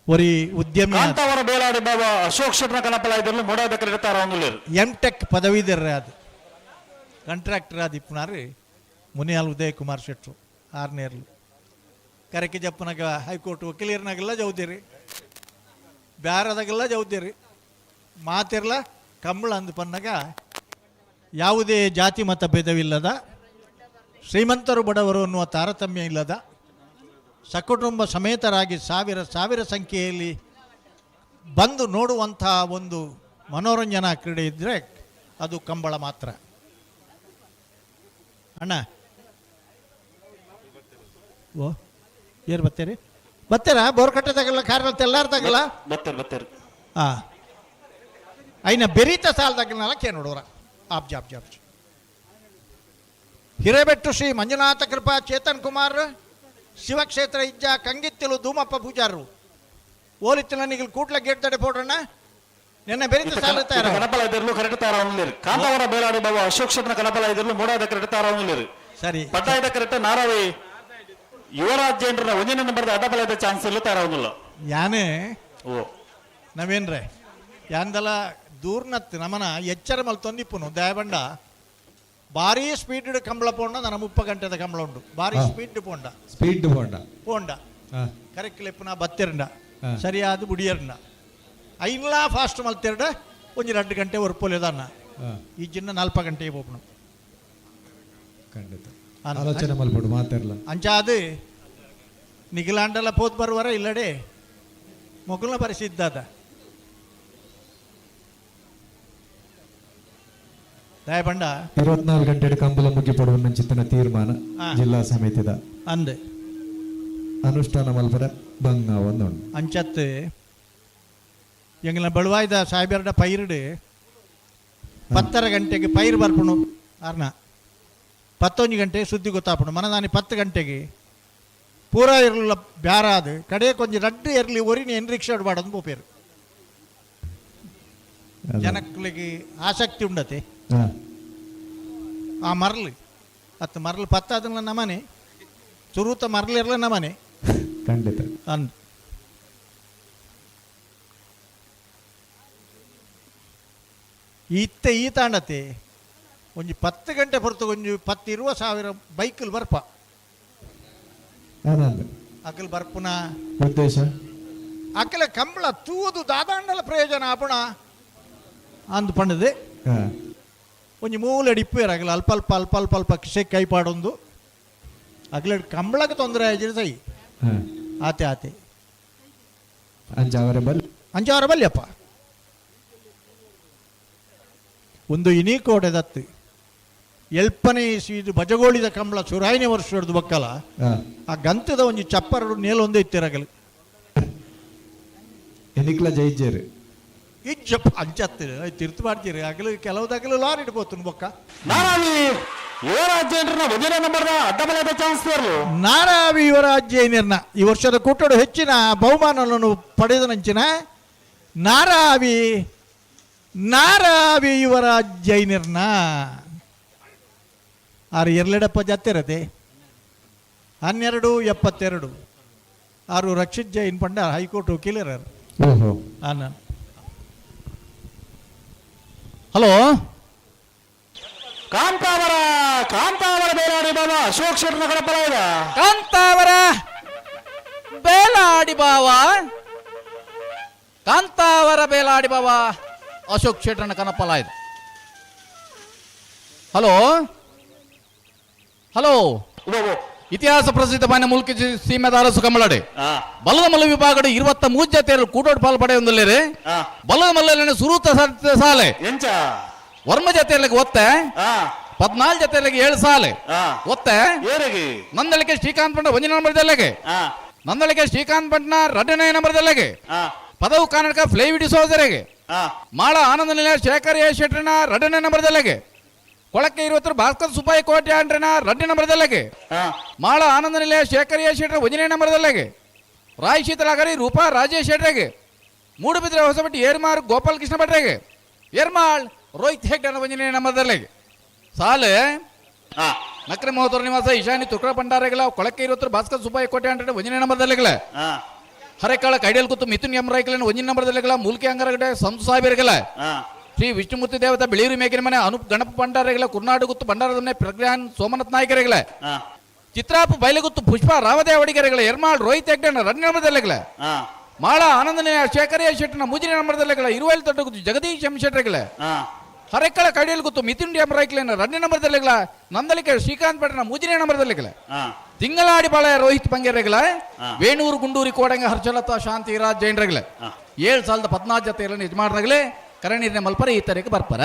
ಒರಿ ಉದ್ಯಮಿ ಕಾಂತಾವರ ಬೇಲಾಡಿ ಬಾಬಾ ಅಶೋಕ್ ಶೆಟ್ಟರ್ನ ಕನಪಲ ಇದ್ರಲ್ಲಿ ಮೂಡಾದ ಕರೆತಾರ ಒಂದುಲೇರು. ಎಂ ಟೆಕ್ ಪದವೀಧರ ಅದು ಕಾಂಟ್ರಾಕ್ಟರ್ ಆದ ಇಪ್ಪುನಾರು ಮುನಿಯಾಲ್ ಉದಯ್ ಕುಮಾರ್ ಶೆಟ್ರು ಆರ್ನೇರ್ಲು ಕರಕೆ ಜಪ್ಪನಾಗ ಹೈಕೋರ್ಟ್ ವಕೀಲರ್ನಾಗೆಲ್ಲ ಜೌದಿರಿ ಬ್ಯಾರದಾಗೆಲ್ಲ ಜೌದಿರಿ ಮಾತಿರ್ಲ ಕಂಬಳ ಅಂದು ಪನ್ನಾಗ ಯಾವುದೇ ಜಾತಿ ಮತ ಭೇದವಿಲ್ಲದ ಶ್ರೀಮಂತರು ಬಡವರು ಅನ್ನುವ ತಾರತಮ್ಯ ಇಲ್ಲದ ಸಕುಟುಂಬ ಸಮೇತರಾಗಿ ಸಾವಿರ ಸಾವಿರ ಸಂಖ್ಯೆಯಲ್ಲಿ ಬಂದು ನೋಡುವಂಥ ಒಂದು ಮನೋರಂಜನಾ ಕ್ರೀಡೆ ಇದ್ದರೆ ಅದು ಕಂಬಳ ಮಾತ್ರ. ಅಣ್ಣ ಓ ಏನು ಬರ್ತೀರಿ ಬರ್ತೀರಾ ಬೋರ್ ಕಟ್ಟದಾಗಲ್ಲ ಕಾರ್ನಲ್ಲಿ ತೆಲ್ಲಾರ್ದಾಗಲ್ಲ ಬರ್ತಾರೆ ಬರ್ತಾರೆ. ಹಾಂ ಐನ ಬೆರಿತ ಸಾಲದಾಗಲಲ್ಲ ಕೇನೋಡೋರ ಆಪ್ ಜಾಪ್ ಜಾಪ್. ಹಿರೇಬೆಟ್ಟು ಶ್ರೀ ಮಂಜುನಾಥ ಕೃಪಾ ಚೇತನ್ ಕುಮಾರ್ ಶಿವಕ್ಷೇತ್ರ ಇಜ್ಜ ಕಂಗಿತ್ತಿಲು ಧೂಮಪ್ಪ ಪೂಜಾರರು ಓಲಿತ್ತಿನ ನಿಗಲ್ ಕೂಟ್ಲ ಗೇಟ್ ತಡೆ ಪೋಡ್ರಣ್ಣ ನಿನ್ನ ಬೆರಿತ ಸಾಲ ತಯಾರ. ಕನಪಲ ಇದ್ರಲು ಕರೆಕ್ಟ್ ತಾರ. ಕಾಂತಾವರ ಬೇಲಾಡಿ ಬಾಬು ಅಶೋಕ್ ಶೆಟ್ನ ಕನಪಲ ಇದ್ರಲು ಮೂಡಾದ ಕರೆಕ್ಟ್ ತಾರ. ಸರಿ. ಪಟ್ಟಾಯದ ಕರೆಕ್ಟ್ ನಾರಾವಿ ಯುವರಾಜ್ ಜೈನ್ರನ್ನ ಒಂದನೇ ನಂಬರ್ದ ಅಡ್ಡಬಲದ ಚಾನ್ಸ್ ಇಲ್ಲ ತಾರ. ಯಾನೇ ಓ ನವೇನ್ರೆ ಯಾಂದಲ ದೂರ್ನತ್ ನಮನ ಎಚ್ಚರ ಮಲ್ತೊಂದಿಪ್ಪುನು ದಯಬಂಡ ಭಾರಿ ಸ್ಪೀಡ್ ಕಂಬಳ ಪೋಂಡ ನನ್ನ 30 ಗಂಟೆದ ಕಂಬಳ ಉಂಡು ಭಾರಿ ಸ್ಪೀಡ್ ಪೋಂಡ. ಸ್ಪೀಡ್ ಪೋಂಡ. ಪೋಂಡ ಕರೆಕ್ಟ್ ಲೆಪ್ಪುನ ಬತ್ತಿರಂಡ ಸರಿಯಾದ ಬುಡಿಯರಂಡ ಐನ್ಲಾ ಫಾಸ್ಟ್ ಮಲ್ತಿರಡ ಒಂಜಿ 2 ಗಂಟೆ ಒರ್ಪೊಲೆದನ್ನ ಈ ಜಿನ್ನ 4 ಗಂಟೆಗೆ ಪೋಪುನು. ಖಂಡಿತ ಆಲೋಚನೆ ಮಲ್ಪಡು ಮಾತಾಡಲ. ಅಂಚಾದ ನಿಗಲಾಂಡಲ ಪೋತ್ ಬರುವರ ಇಲ್ಲಡೆ ಮೊಗಲ್ನ ಪರಿಸಿದ್ದಾದ ದಯಬಂಡ. 24 ಗಂಟೆ ಕಂಬಳ ಮುಗಿ ಪಡುವ ನಂಚಿತನ ತೀರ್ಮಾನ ಜಿಲ್ಲಾ ಸಮಿತಿದ ಅಂದೆ ಅನುಷ್ಠಾನ ಮಲ್ಪರ ಬಂಗ ಒಂದುಂಡು. ಅಂಚತ್ತು ಎಂಗಲ ಬಳುವಾಯ್ದ ಸಾಹೇಬರ್ಡ ಪೈರುಡು 10:30 ಗಂಟೆಗೆ ಪೈರು ಬರ್ಪುಣು ಅರ್ನ 11 ಗಂಟೆ ಸುದ್ದಿ ಗೊತ್ತಾಪುಣು ಮನದಾನಿ 10 ಗಂಟೆಗೆ ಪೂರಾ ಇರಲಿಲ್ಲ ಬ್ಯಾರಾದ ಕಡೆ ಕೊಂಚ ರಡ್ಡು ಎರ್ಲಿ ಒರಿನ ಎನ್ರಿಕ್ಷಾ ಮಾಡೋದು ಪೋಪೇರು ಜನಕ್ಕಳಿಗೆ ಆಸಕ್ತಿ ಉಂಡತೆ ಆ ಮರಳು ಅತ್ತು ಮರಳು ಪತ್ತಾದಲ್ಲ ನಮನೆ ಸುರೂತ ಮರಳು ಇರಲ್ಲ ನಮನೆ. ಖಂಡಿತ. ಅಂದ್ ಇತ್ತೆ ಈ ತಾಂಡತೆ ಒಂಜಿ 10 ಗಂಟೆ ಹೊರತು ಒಂಜಿ 10 20 ಸಾವಿರ ಬೈಕಲ್ ಬರ್ಪ ಅಕಲ್ ಬರ್ಪುನ ಉದ್ದೇಶ ಅಕಲ ಕಂಬಳ ತೂದು ದಾದಾಂಡಲ ಪ್ರಯೋಜನ ಆಪುಣ ಅಂದ್ ಪಂಡದೆ ಒಂಜಿ ಮೂಲೆ ಇಪ್ಪೇರು ಅಗಲ ಅಲ್ಪ ಅಲ್ಪ ಅಲ್ಪ ಅಲ್ಪ ಅಲ್ಪ ಕಿಸೆ ಕೈ ಪಾಡೊಂದು ಅಗಲ ಕಂಬಳಕ್ಕೆ ತೊಂದರೆ ಆಯ್ತು ಸೈ ಆತೆ ಆತೆ ಅಂಜಾವರ ಬಲ್ ಅಂಜಾವರ ಬಲ್ಯಪ್ಪ ಒಂದು ಇನಿ ಕೋಟೆದತ್ತು ಎಲ್ಪನೇ ಇದು ಬಜಗೋಳಿದ ಕಂಬಳ ಸುರಾಯಿನ ವರ್ಷ ಹಿಡಿದು ಬಕ್ಕಲ ಆ ಗಂತದ ಒಂಜಿ ಚಪ್ಪರಡು ನೇಲೊಂದೇ ಇತ್ತಿರಗಲು ಎನಿಕ್ಲ ಜೈಜೇರು ಇಜ್ಜಪ್ಪ ಅಂಚತ್ತು ತಿರ್ತು ಮಾಡ್ತೀರಿ ಅಗಲು ಕೆಲವುದಗಲು ಲಾರಿ ಇಡ್ಬೋದು ಬೊಕ್ಕ. ನಾರಾವಿ ಯುವರಾಜ್ ಜೈನ್ರನ್ನ ಒಂದನೇ ನಂಬರ್ದ ಅಡ್ಡಬಲದ ಚಾನ್ಸ್ ತೋರ್ಲು. ನಾರಾವಿ ಯುವರಾಜ್ ಜೈನರ್ನ ಈ ವರ್ಷದ ಕೂಟಡು ಹೆಚ್ಚಿನ ಬಹುಮಾನವನ್ನು ಪಡೆದ ನಂಚಿನ ನಾರಾವಿ ನಾರಾವಿ ಯುವರಾಜ್ ಜೈನರ್ನ ಆರು ಎರಲೆಡಪ್ಪ ಜಾತಿರತೆ 1272 ಆರು ರಕ್ಷಿತ್ ಜೈನ್ ಪಂಡ ಹೈಕೋರ್ಟ್ ವಕೀಲರು. ಹಲೋ ಕಾಂತಾವರ ಕಾಂತಾವರ ಬೇಲಾಡಿ ಬಾಬಾ ಅಶೋಕ್ ಶೆಟ್ಟನ ಕಡಪಲ ಇದೆ. ಕಾಂತಾವರ ಬೇಲಾಡಿ ಬಾವ ಕಾಂತಾವರ ಬೇಲಾಡಿ ಬಾವ ಅಶೋಕ್ ಶೆಟ್ಟನ ಕನಪಲ ಇದೆ. ಹಲೋ ಹಲೋ ಇತಿಹಾಸ ಪ್ರಸಿದ್ಧ ಮಾನ್ಯ ಮುಲ್ಕಿ ಸೀಮೆದ ಅರಸು ಕಮ್ಮಳಡೆ ಬಲದ ಮಲ್ಲ ವಿಭಾಗದ 23 ಜಾತಿಯರು ಕೂಟೋಟ್ ಪಾಲ್ ಪಡೆಯೊಂದಿಲ್ಲರೆ ಬಲದ ಮಲ್ಲಲ್ಲಿ ಸುರೂತ ಸಾಲೆ ವರ್ಮ ಜಾತಿಯಲ್ಲಿಗೆ ಒತ್ತೆ 14 ಜಾತಿಯಲ್ಲಿಗೆ 7 ಸಾಲೆ ಒತ್ತೆ ನಂದಳಿಕೆ ಶ್ರೀಕಾಂತ್ ಪಂಡ 1 ನಂಬರ್ದಲ್ಲಿಗೆ ನಂದಳಿಕೆ ಶ್ರೀಕಾಂತ್ ಪಂಡ್ನ 2ನೇ ನಂಬರ್ದಲ್ಲಿಗೆ ಪದವು ಕರ್ನಾಟಕ ಫ್ಲೇವಿಡಿ ಸೋದರಿಗೆ ಮಾಳ ಆನಂದ ನಿಲಯ ಶೇಖರ್ ಎ ಶೆಟ್ಟರ್ನ 2ನೇ ನಂಬರ್ದಲ್ಲಿಗೆ ಕೊಳಕ್ಕೆ ಇರುವತ್ತರು ಭಾಸ್ಕರ್ ಸುಬ್ಬಯ್ಯ ಕೋಟೆ ಅಂಡ್ರನ 2ನೇ ನಂಬರ್ದಲ್ಲಿಗೆ ಮಾಳ ಆನಂದ ನಿಲಯ ಶೇಖರ್ ಎ ಶೆಟ್ಟರ್ 1ನೇ ನಂಬರ್ದಲ್ಲಿಗೆ ರಾಯ್ ಶೀತಲಾಗರಿ ರೂಪಾ ರಾಜೇಶ್ ಶೆಟ್ರಿಗೆ ಮೂಡುಬಿದ್ರೆ ಹೊಸಬಟ್ಟಿ ಏರ್ಮಾರ್ ಗೋಪಾಲ್ ಕೃಷ್ಣ ಭಟ್ರಿಗೆ ಏರ್ಮಾಳ್ ರೋಹಿತ್ ಹೆಗ್ಡೆ 1ನೇ ನಂಬರ್ದಲ್ಲಿಗೆ ಸಾಲೆ ನಕ್ರೆ ಮಹೋದರ ನಿವಾಸ ಈಶಾನಿ ತುಕಡ ಭಂಡಾರಗಳ ಕೊಳಕ್ಕೆ ಇರುವತ್ತರು ಭಾಸ್ಕರ್ ಸುಬ್ಬಯ್ಯ ಕೋಟೆ ಅಂಡ್ರೆ 1ನೇ ನಂಬರ್ದಲ್ಲಿಗಳ ಹರೇಕಾಳ ಕೈಡಿಯಲ್ ಕೂತು ಮಿಥುನ್ ಎಂ ರಾಯ್ಕಲನ್ 1ನೇ ನಂಬರ್ದಲ್ಲಿಗಳ ಮೂಲ್ಕಿ ಅಂಗರಗಡೆ ಸಂತು ಸಾಹೇಬರಿಗಳ ಶ್ರೀ ವಿಷ್ಣುಮೂರ್ತಿ ದೇವತಾ ಬಿಳಿಯೂರು ಮೇಕಿನ ಮನೆ ಅನೂಪ್ ಗಣಪ ಭಂಡಾರಗಳ ಕುರ್ನಾಡು ಗುತ್ತು ಭಂಡಾರದ ಮನೆ ಪ್ರಜ್ಞಾನ್ ಸೋಮನಾಥ್ ನಾಯಕರಿಗಳ ಚಿತ್ರಾಪು ಬೈಲಗುತ್ತು ಪುಷ್ಪ ರಾಮದೇವ ಅಡಿಗೆರೆಗಳ ಎರ್ಮಾಳ್ ರೋಹಿತ್ ಹೆಗ್ಡೆ 2ನೇ ನಂಬರ್ದಲ್ಲಿಗಳ ಮಾಳ ಆನಂದನ ಶೇಖರ್ ಎ ಶೆಟ್ಟನ 3ನೇ ನಂಬರ್ದಲ್ಲಿಗಳ ಇರುವೈಲ್ ತೊಟ್ಟ ಗುತ್ತು ಜಗದೀಶ್ ಎಂ ಶೆಟ್ಟರ್ಗಳ ಹರೇಕಳ ಕಡಿಯಲ್ ಗುತ್ತು ಮಿಥುನ್ ಎಂ ರಾಯ್ಕಲನ 2ನೇ ನಂಬರ್ದಲ್ಲಿಗಳ ನಂದಲಿಕೆ ಶ್ರೀಕಾಂತ್ ಭಟ್ನ 3ನೇ ನಂಬರ್ದಲ್ಲಿಗಳ ತಿಂಗಳಾಡಿ ಬಾಳ ರೋಹಿತ್ ಬಂಗೇರೆಗಳ ವೇಣೂರು ಗುಂಡೂರಿ ಕೋಡಂಗ ಹರ್ಷಲತಾ ಶಾಂತಿ ರಾಜ್ ಜೈನ್ರಗಳ 7,014 ಜೊತೆಗಳನ್ನು ಯಜಮಾನರಾಗಲೇ ಕರಣೀರ್ನ ಮಲ್ಪರ ಈ ತಾರೀಕು ಬರ್ಪರ.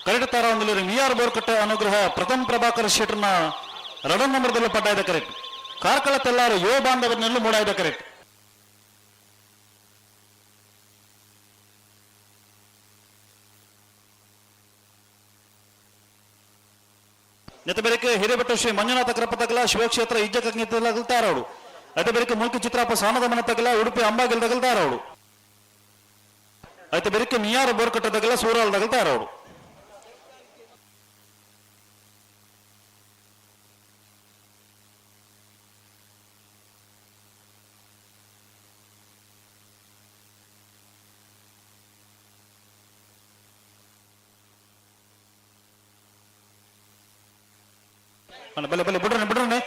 ಕರೆಕ್ಟ್ ತಾರ ಮಿಯಾರ್ ಬೋರ್ಕಟ್ಟೆ ಅನುಗ್ರಹ ಪ್ರಥಮ್ ಪ್ರಭಾಕರ್ ಶೆಟ್ಟರ್ನ ರಡನ್ ನಂಬರ್ದಲ್ಲಿ ಪಡ್ಡಾಯ್ದ ಕರೆಕ್ಟ್. ಕಾರ್ಕಳ ತೆಲ್ಲಾರು ಯುವ ಬಾಂಧವರನ್ನೆಲ್ಲೂ ಮೂಡಾಯ್ದ ಕರೆಕ್ಟ್. ನೆತಬೆರಕೆ ಹಿರೇಬೆಟ್ಟು ಶ್ರೀ ಮಂಜುನಾಥ ಕೃಪತಗಲ ಶಿವಕ್ಷೇತ್ರ ಇಜ್ಜಕಗ್ನಿ ತಾರೋಡು. ಅತೆ ಮುಲ್ಕಿ ಚಿತ್ರಾಪ ಸಾನದ ಮನ ತಗಲ ಉಡುಪಿ ಅಂಬಾಗಿಲ್ ತಗಲ್ ತಾರೋಡು. ಐತೆ ಬೆರಕೆ ಮಿಯಾರ ಬೋರ್ಕಟ್ಟ ತಗಲ ಸೂರಾಲ್ ತಗಲ್ ತಾರೋಡು. ಬಲೆ ಬಲೆ ಬಿಡ್ರನೆ ಬಿಡ್ರನೆ.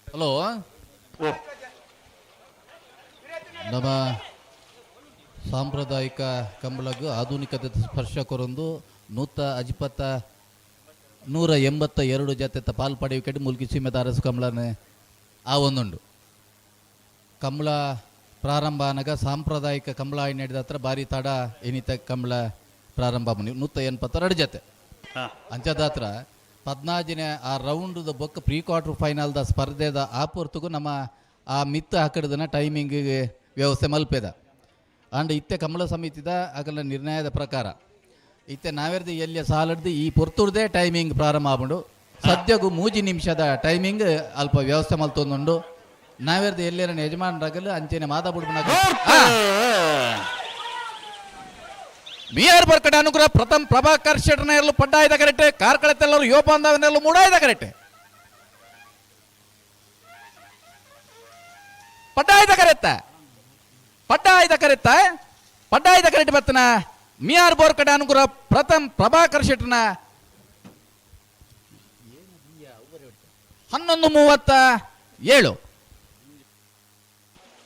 ಹಲೋ, ನಮ್ಮ ಸಾಂಪ್ರದಾಯಿಕ ಕಂಬಳಗು ಆಧುನಿಕತೆ ಸ್ಪರ್ಶ ಕೊರೊಂದು ನೂತ ಅಜಿಪತ್ತ 182 ಜತೆ ಪಾಲ್ ಪಡೆಯುವಿಕೆ ಮುಲ್ಕಿ ಸೀಮೆದ ಅರಸು ಕಂಬಳನೆ ಆ ಒಂದುಂಡು. ಕಂಬಳ ಪ್ರಾರಂಭ ಅನಗ ಸಾಂಪ್ರದಾಯಿಕ ಕಂಬಳ ನಡೆದ ಹತ್ರ ಭಾರಿ ತಡ ಎನಿತ ಕಂಬಳ ಪ್ರಾರಂಭ 182 ಜತೆ ಅಂಚದ ಹತ್ರ 14ನೇ ಆ ರೌಂಡ್ದ ಬೊಕ್ಕ ಪ್ರೀ ಕ್ವಾರ್ಟರ್ ಫೈನಲ್ದ ಸ್ಪರ್ಧೆದ ಆಪೊರ್ತುಗು ನಮ್ಮ ಆ ಮಿತ್ತ ಹಾಕಡ್ದನ ಟೈಮಿಂಗ್ ವ್ಯವಸ್ಥೆ ಮಲ್ಪೆದ. ಅಂಡ್ ಇತ್ತೆ ಕಂಬಳ ಸಮಿತಿದ ಅಗಲ ನಿರ್ಣಯದ ಪ್ರಕಾರ ಇತ್ತೆ ನಾವೆರ್ದು ಎಲ್ಲಿಯ ಸಾಲಡ್ದು ಈ ಪೊರ್ತುರ್ದೇ ಟೈಮಿಂಗ್ ಪ್ರಾರಂಭ ಆಪುಂಡು. ಸದ್ಯಗು 3 ನಿಮಿಷದ ಟೈಮಿಂಗ್ ಅಲ್ಪ ವ್ಯವಸ್ಥೆ ಮಲ್ತೊಂದುಂಡು. ನಾವೆರ್ದು ಎಲ್ಲರ ಯಜಮಾನರಾಗಲು ಅಂಚೆನೆ ಮಾದ ಬುಡ್ಬುನ ಬಿಆರ್ ಬರ್ಕಡೆ ಅನುಗ್ರಹ Pratham Prabhakar ಶೆಟ್ಟರ್ನ ಎರಲು ಪಡ್ಡಾಯ್ದ correct. ಕಾರ್ಕಳತ್ತೆಲ್ಲರೂ ಯೋಪಾಂದವನ್ನೆಲ್ಲ ಮೂಡಾಯ್ದ correct. ಪಡ್ಡಾಯ್ದ ಕರೆತ್ತ ಪಡ್ಡಾಯ್ದ ಕರೆತ್ತ ಪಡ್ಡಾಯ್ದ correct ಬರ್ತನ ಮಿಯಾರ್ ಬೋರ್ಕಡೆ ಅನುಗ್ರಹ ಪ್ರಥಮ್ ಪ್ರಭಾಕರ್ ಶೆಟ್ಟರ್ನ 11:37.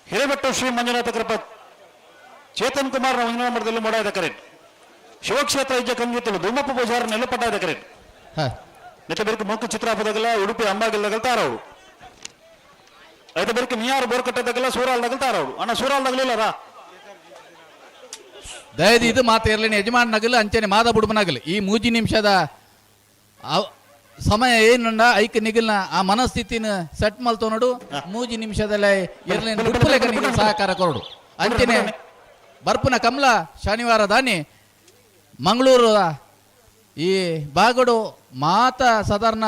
ಹಿರೇಬೆಟ್ಟು ಶ್ರೀ ಮಂಜುನಾಥ ಕೃಪಾ ಚೇತನ್ ಕುಮಾರ್ ಒಂದನೇ ಮೂಡಾಯ್ದ ಕರೆಕ್ಟ್. ಶಿವಕ್ಷೇತ್ರ ಇಜ್ಜ ಕಂಗಿತ್ತಲು ಧೂಮಪ್ಪ ಪೂಜಾರ ನೆಲಪಟ್ಟಾದ ಕರೆಕ್ಟ್. ನೆತ್ತ ಬೆರಕು ಮೊಕ್ಕು ಚಿತ್ರಾಪದಗಲ ಉಡುಪಿ ಅಂಬಾಗಿಲ್ದಗಲ್ ತಾರವರು. ಐತ ಬೆರಕು ಮಿಯಾರು ಬೋರ್ಕಟ್ಟದಗಲ ಸೂರಾಲ್ದಗಲ್ ತಾರವರು. ಅಣ್ಣ ಸೂರಾಲ್ದಗಲಿಲ್ಲರಾ? ದಯದಿ ಇದು ಮಾತು ಇರಲಿ ಯಜಮಾನ್ ನಗಲು ಅಂಚನೆ ಮಾದ ಬುಡುಬನಗಲು ಈ 3 ನಿಮಿಷದ ಸಮಯ ಏನಂಡ ಐಕ್ ನಿಗಲ್ನ ಆ ಮನಸ್ಥಿತಿನ ಸೆಟ್ ಮಲ್ತೋನಡು 3 ನಿಮಿಷದಲ್ಲೇ ಇರಲಿ ಸಹಕಾರ ಕೊರಡು. ಅಂಚನೆ ಬರ್ಪುನ ಕಮಲ ಶನಿವಾರ ದಾನಿ ಮಂಗಳೂರು ಈ ಬಾಗಡು ಮಾತ ಸಾಧಾರಣ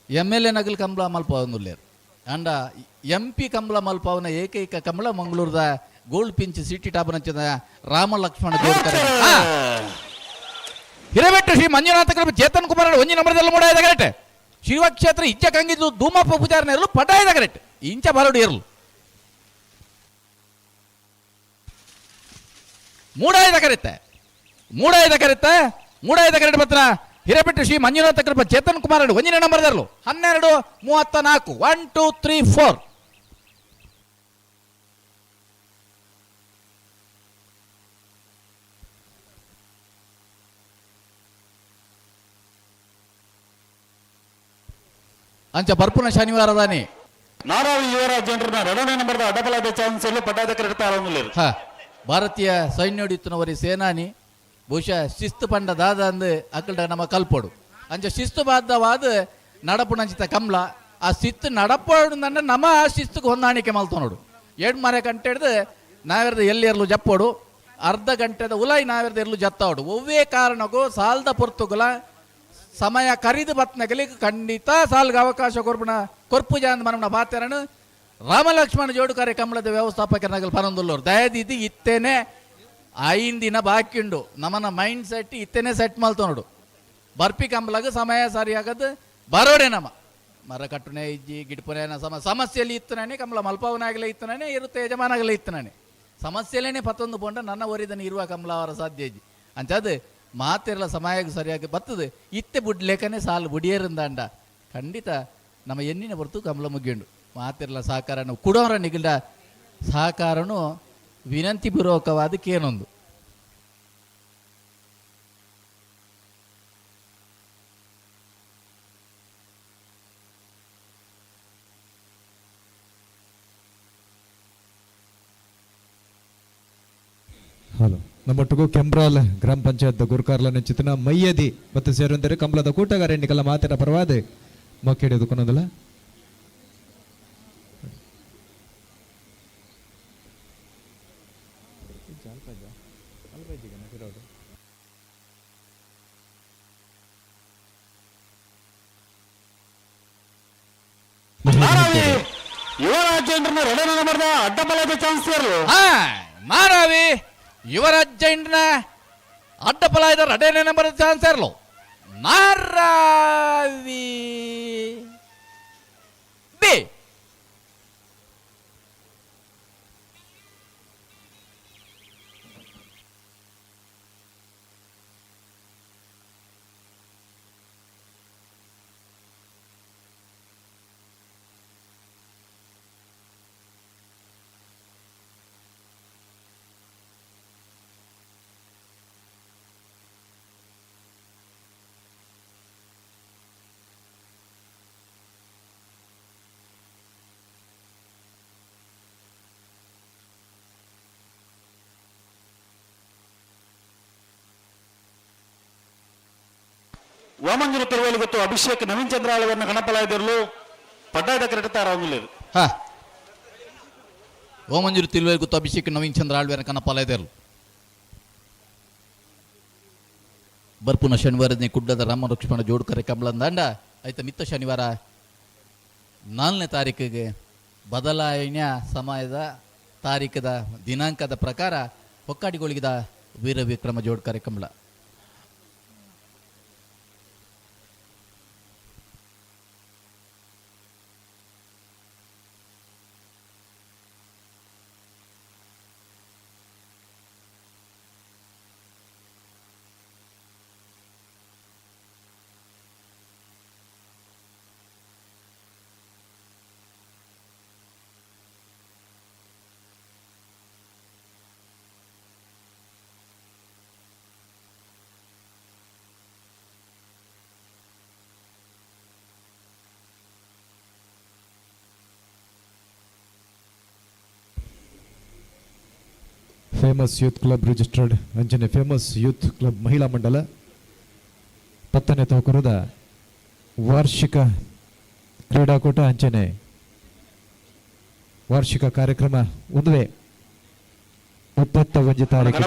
ಎಮ್ ಎಲ್ ಎ ನಗಲ್ ಕಂಬಳ ಮಲ್ಪವನುಲ್ಲೇರು ಅಂಡ ಎಂ ಪಿ ಕಂಬಳ ಮಲ್ಪವನ ಏಕೈಕ ಕಂಬಳ ಮಂಗಳೂರದ ಗೋಲ್ಡ್ ಪಿಂಚ್ ಸಿಟಿ ಟಾಪ್ ನಂಚಿದ ರಾಮ ಲಕ್ಷ್ಮಣ ಗೋಡ್ಕರ್. ಹಿರೇಬೆಟ್ಟು ಶ್ರೀ ಮಂಜುನಾಥ ಕೃಪೆ ಚೇತನ್ ಕುಮಾರ್ ಒಂಜಿ ನಂಬರ್ದಲ್ಲಿ ಮೂಡಾಯ್ದ ಕರೆಕ್ಟ್. ಶಿವಕ್ಷೇತ್ರ ಇಚ್ಚ ಕಂಗಿದ್ದು ಧೂಮಪ್ಪ ಪೂಜಾರನ ಇರಲು ಪಟಾಯ್ದ ಕರೆಕ್ಟ್. ಇಂಚ ಬರಡು ಇರಲು ಮೂಡಾಯ್ದ ಕರೆಕ್ಟ್. ಮೂಡಾಯ್ದ ಕರೆಕ್ಟ್. ಮೂಡಾಯ್ದ ಕರೆಕ್ಟ್ ಪತ್ರ ಹಿರೇಬೆಟ್ಟು ಶ್ರೀ ಮಂಜುನಾಥ ಕೃಪೆ ಚೇತನ್ ಕುಮಾರ್ ಒಂಜಿನ ನಂಬರ್ದಲ್ಲೂ 12:34 1 2 3 4. ಅಂಚ ಬರ್ಪುನ ಶನಿವಾರದಾನೆ ನಾರಾವಿ ಯುವರಾಜ್ ಜನರನ್ನ ಎರಡನೇ ನಂಬರ್ದ ಅಡಬಲಾದ ಚಾನ್ಸ್ ಪಟ್ಟಾಧಿಕಾರಿ. ಭಾರತೀಯ ಸೈನ್ಯೋಡಿತ್ತನವರಿ ಸೇನಾನಿ ಬಹುಶಃ ಶಿಸ್ತು ಪಂಡ ದಾದ ಅಂದು ಅಕ್ಕಲ್ಡ ನಮ್ಮ ಕಲ್ಪೋಡು. ಅಂಚ ಶಿಸ್ತುಬದ್ಧವಾದ ನಡಪುನಂಚಿತ ಕಮ್ಲ ಆ ಶಿಸ್ತು ನಡಪೋಡು ನಮ್ಮ ಆ ಶಿಸ್ತುಗೆ ಹೊಂದಾಣಿಕೆ ಮಲ್ತೋನೋಡು. 7 ಮರೆ ಗಂಟೆ ಹಿಡ್ದು ನಾವೆರ್ದ ಎಲ್ಲಿ ಎರ್ಲು ಜಪ್ಪೋಡು, ಅರ್ಧ ಗಂಟೆದ ಉಲಾಯಿ ನಾವೆರ್ದ ಎರ್ಲು ಜತ್ತಾವಡು. ಒವ್ವೇ ಕಾರಣಕ್ಕೂ ಸಾಲದ ಪೊರ್ತುಗುಲ ಸಮಯ ಕರಿದು ಬತ್ನಗಲಿಗೆ ಖಂಡಿತ ಸಾಲ್ಗೆ ಅವಕಾಶ ಕೊರ್ಪುಣ ಕೊರ್ಪು ಜಾಂದ್ ಮನಮನ ಪಾತ್ರನು ರಾಮಲಕ್ಷ್ಮಣ ಜೋಡುಕಾರೆ ಕಮಲದ ವ್ಯವಸ್ಥಾಪಕರನಗಲ್ ಪನೊಂದುಲ್ಲೋರು. ದಯದಿದ್ದು ಇತ್ತೇನೆ 5 ದಿನ ಬಾಕಿ ಉಂಡು, ನಮ್ಮನ ಮೈಂಡ್ ಸೆಟ್ ಇತ್ತೇನೆ ಸೆಟ್ ಮಲ್ತೋನೋಡು. ಬರ್ಪಿ ಕಂಬಲಾಗ ಸಮಯ ಸರಿಯಾಗದು ಬರೋಡೆ ನಮ್ಮ ಮರ ಕಟ್ಟುನೆ ಇಜ್ಜಿ ಗಿಡಪುನೆ ಸಮಸ್ಯೆಯಲ್ಲಿ ಇತ್ತು ಕಮಲ ಮಲ್ಪವನಾಗಲೇ ಇತ್ತು ನಾನೇ ಇರುತ್ತೆ ಯಜಮಾನಾಗಲೇ ಇತ್ತು ನಾನೇ ಸಮಸ್ಯೆಲೇನೆ ಪತ್ತೊಂದು ಪೋಂಡ ನನ್ನ ಒರಿದನ ಇರುವ ಕಮಲ ಅವರ ಸಾಧ್ಯ ಇಜ್ಜಿ ಅಂಚಾದ ಮಾತಿರಲ್ಲ ಸಮಯಕ್ಕೆ ಸರಿಯಾಗಿ ಬರ್ತದೆ. ಇತ್ತೆ ಬುಡ್ಲೇಕನೆ ಸಾಲು ಬುಡಿಯರಿಂದಾಂಡ ಖಂಡಿತ ನಮ್ಮ ಎಣ್ಣಿನ ಹೊರತು ಕಮಲ ಮುಗಿಯುಂಡು. ಮಾತಿರಲ್ಲ ಸಹಕಾರನು ಕುಡೋರ ನಿಗಿಲ್ದ ಸಹಕಾರನು ವಿನಂತಿ ಪೂರ್ವಕವಾದ ಕೇನೊಂದು. ಹಲೋ, ನಮ್ಮೊಟ್ಟಿಗೂ ಕೆಂಬ್ರಾಲ್ ಗ್ರಾಮ ಪಂಚಾಯತ್ ಗುರುಕಾರ್ಲ ನೆಂಚಿತನ ಮೈಯದಿ ಮತ್ತು ಸೇರುವಂದರೆ ಕಂಬಳದ ಕೂಟಗಾರ ಎಣ್ಣಿಕಲ್ಲ ಮಾತಿನ ಪರವಾದ ಮೊಕ್ಕಿಡಿಯೋದು ಕೊನೋದಲ್ಲ. ಯುವರಾಜೇಂದ್ರನ ಎರಡನೇ ನಂಬರ್ದ ಅಡ್ಡಬಲದ ಚಾನ್ಸ್ ಮಾರಾವಿ ಯುವರಾಜೇಂದ್ರನ ಅಡ್ಡಪಲಾಯದ ಎರಡನೇ ನಂಬರ್ ಚಾನ್ಸ್ ಇರಲು ನಾರಾವಿ B. Vamanjoor ತಿರುವೇಲಿ ಗೊತ್ತು ಅಭಿಷೇಕ್ ನವೀನ್ ಚಂದ್ರ ಆಳವನ್ನ ಗಣಪಲಾಯದಿರಲು ಪಡ್ಡಾಯದ ಕ್ರೆಡಿತಾರ ಹಾ ಓಮಂಜೂರು ತಿರುವೇಲಿ ಗೊತ್ತು ಅಭಿಷೇಕ್ ನವೀನ್ ಚಂದ್ರ ಆಳ್ವರ ಕಣಪಲಾಯದಿರಲು. ಬರ್ಪುನ ಶನಿವಾರನೇ ಕುಡ್ಡದ ರಾಮ ಲಕ್ಷ್ಮಣ ಜೋಡ್ಕರೆ ಕಮಲಂದಾಂಡ ಆಯ್ತ ಮಿತ್ತ ಶನಿವಾರ 4ನೇ ತಾರೀಕಿಗೆ ಬದಲಾವಣೆಯ ಸಮಯದ ತಾರೀಕದ ದಿನಾಂಕದ ಪ್ರಕಾರ ಹೊಕ್ಕಾಡಿಗೊಳಗಿದ ವೀರ ವಿಕ್ರಮ ಜೋಡ್ಕರೆ ಕಮಲ. ಫೇಮಸ್ ಯೂತ್ ಕ್ಲಬ್ ರಿಜಿಸ್ಟರ್ಡ್ ಅಂಚನೆ ಫೇಮಸ್ ಯೂತ್ ಕ್ಲಬ್ ಮಹಿಳಾ ಮಂಡಲ 10ನೇ ತೋಕರದ ವಾರ್ಷಿಕ ಕ್ರೀಡಾಕೂಟ ಅಂಚನೆ ವಾರ್ಷಿಕ ಕಾರ್ಯಕ್ರಮ ಒಂದುವೇ 31 ತಾರೀಕು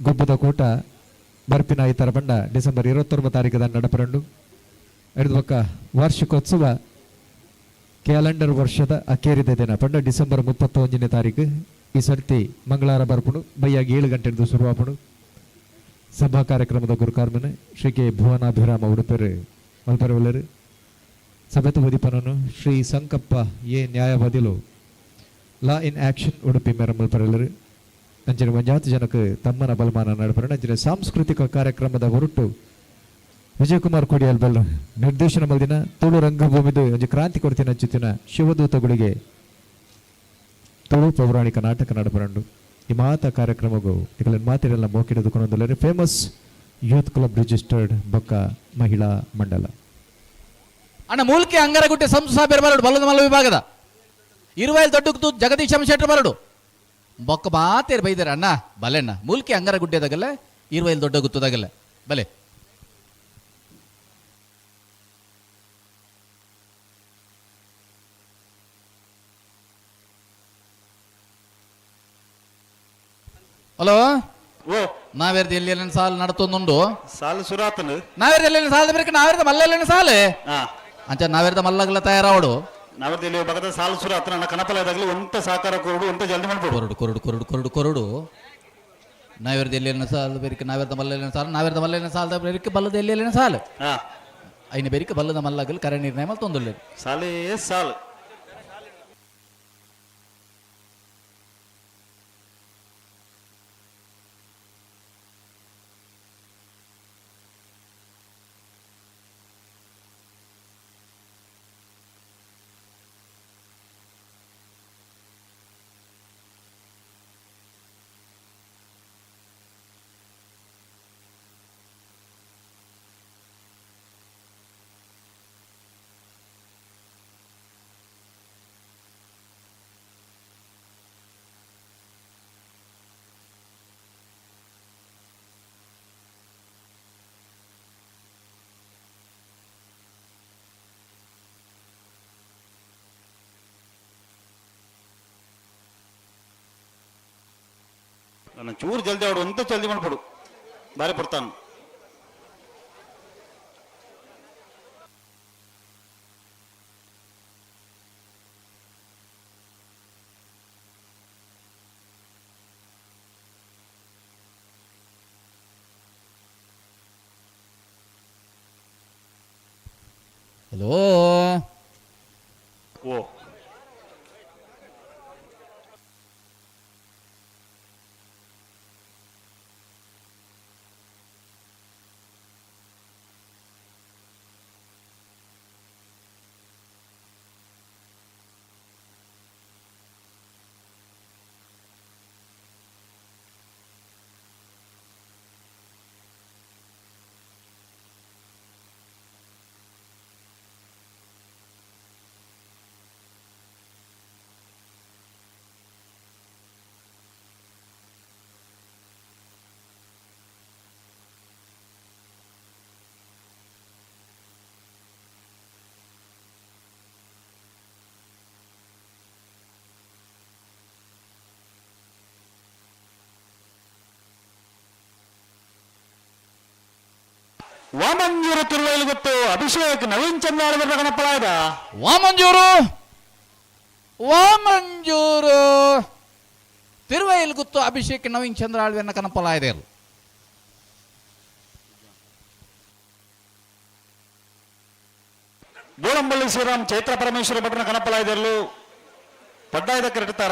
ಗೊಬ್ಬದ ಕೂಟ ಬರ್ಪಿನ ಇತರ ಬಂಡ ಡಿಸೆಂಬರ್ 29 ತಾರೀಕದ ನಡಪರಂಡು. ಹಿಡಿದ ವಾರ್ಷಿಕೋತ್ಸವ ಕ್ಯಾಲೆಂಡರ್ ವರ್ಷದ ಅಕೇರಿದ ದಿನ ಪಂಡ ಡಿಸೆಂಬರ್ 31ನೇ ತಾರೀಕು ಈ ಸರ್ತಿ ಮಂಗಳವಾರ ಬರ್ಪುಣು ಬೈಯಾಗಿ 7 ಗಂಟೆದು ಶುರುವಾಪುಣು. ಸಭಾ ಕಾರ್ಯಕ್ರಮದ ಗುರುಕಾರ್ಮನೆ ಶ್ರೀ ಕೆ ಭುವನಾಭಿರಾಮ ಉಡುಪೆರು ಮಲ್ಪರವಲ್ಲರು. ಸಭೆತ ಉದಿಪನನು ಶ್ರೀ ಸಂಕಪ್ಪ ಎ ನ್ಯಾಯವಾದಿಲು ಲಾ ಇನ್ ಆಕ್ಷನ್ ಉಡುಪಿ ಮೇರ ಮಲ್ಪರಲ್ಲರು. ಅಂಚಿನ ಮಂಜಾತಿ ಜನಕ್ಕೆ ತಮ್ಮನ ಬಲಮಾನ ನಡಪರಣ. ಅಂಚಿನ ಸಾಂಸ್ಕೃತಿಕ ಕಾರ್ಯಕ್ರಮದ ಹೊರಟು ವಿಜಯಕುಮಾರ್ ಕೊಡಿಯಲ್ ಬೆಲ್ ನಿರ್ದೇಶನ ಮಲ್ದಿನ ತುಳು ರಂಗಭೂಮಿದು ಒಂಜಿ ಕ್ರಾಂತಿ ಕೊಡ್ತಿನ ಚಿತ್ತಿನ ಶಿವದೂತಗಳಿಗೆ ತುಳು ಪೌರಾಣಿಕ ನಾಟಕ ನಡಪರಂಡು. ಈ ಮಾತ ಕಾರ್ಯಕ್ರಮಗೂ ಇಕಲ ಮಾತಿರೆಲ್ಲ ಮೋಕಿಡದು ಕೊನೊಂದುಲ್ಲೆರ್. ಫೇಮಸ್ ಯೂತ್ ಕ್ಲಬ್ ರಿಜಿಸ್ಟರ್ಡ್ ಬೊಕ್ಕ ಮಹಿಳಾ ಮಂಡಲ. ಅಣ್ಣ ಮೂಲ್ಕೆ ಅಂಗರಗುಟ್ಟೆ ಸಂಸು ಸಾಬೇರ್ ಬರೋಡು ಬಲ್ಲದ ಮಲ್ಲ ವಿಭಾಗದ ಇರುವೈಲ್ ದೊಡ್ಡ ಜಗದೀಶ್ ಶೆಟ್ಟರ್ ಬರಡು ಬೊಕ್ಕ ಮಾತೇರು ಬೈದಾರ ಅಣ್ಣ ಬಲೆಣ್ಣ ಮೂಲ್ಕಿ ಅಂಗರ ಗುಡ್ಡೆದಾಗಲ್ಲ ಇರುವೈಲ್ ದೊಡ್ಡ ಗುತ್ತದಾಗಲ್ಲ ಬಲೆ. ಹಲೋ, ಓ ನಾವೇರ್ದು ಎಲ್ಲಿ ಎಲ್ಲಿ ಸಾಲು ನಡತೊಂದುಂಡು ಸಾಲು ಸುರಾತನು. ನಾವೇರ್ದು ಎಲ್ಲಿ ಸಾಲದ ಬೇಕು, ನಾವೇರ್ದ ಮಲ್ಲ ಸಾಲು ಅಂಚ ನಾವೇರ್ದ ಮಲ್ಲಗಲ ತಯಾರಾವಡು. ನಾವೇರ್ದ ಎಲ್ಲಿ ಬಗದ ಸಾಲು ಸುರಾತನ ಅಣ್ಣ ಕನಪಲದಾಗಲಿ ಒಂತ ಸಹಕಾರ ಕೊರಡು ಒಂತ ಜಲ್ದಿ ಮಾಡ್ಬೋದು. ಕೊರಡು ಕೊರಡು ಕೊರಡು ಕೊರಡು ಕೊರಡು. ನಾವೇರ್ದ ಎಲ್ಲಿ ಸಾಲು ಬೇರಿಕೆ ನಾವೇರ್ದ ಮಲ್ಲ ಸಾಲು, ನಾವೇರ್ದ ಮಲ್ಲ ಸಾಲದ ಬೇರಿಕೆ ಬಲ್ಲದ ಎಲ್ಲಿ ಎಲ್ಲಿ ಸಾಲು ಐನ ಬೇರಿಕೆ ಬಲ್ಲದ ಮಲ್ಲಗಲು ಕರೆ ನಿರ್ಣಯ ಮಲ್ ತೊಂದುಳ್ಳೆ ಸಾಲೇ ಸಾಲು. ನನ್ನ ಚೂರು ಜಲ್ದಿ ಆಡು ಅಂತ ಜಲ್ದಿ ಮಾಡ್ಬಿಡು ಬಾರಿ ಬರ್ತಾನು. ಹಲೋ, ಓ ವಾಮಂಜೂರು ತಿರುವೈಲು ಗೊತ್ತು ಅಭಿಷೇಕ್ ನವೀನ್ ಚಂದ್ರ ಗಣಪಳಾಯದ. ವಾಮಂಜೂರು ವಾಮಂಜೂರು ತಿರುವೈಲು ಗೊತ್ತು ಅಭಿಷೇಕ್ ನವೀನ್ ಚಂದ್ರ ಆಳ್ವೆನ ಕನಪಲಾಯದೇರು. ಬೋಳಂಬಳ್ಳಿ ಶ್ರೀರಾಮ್ ಚೈತ್ರ ಪರಮೇಶ್ವರ ಭಟ್ರನ ಕನಪಲಾಯದಲ್ಲೂ ಪಡ್ಡಾಯದ ಕರೆಕ್ಟ್.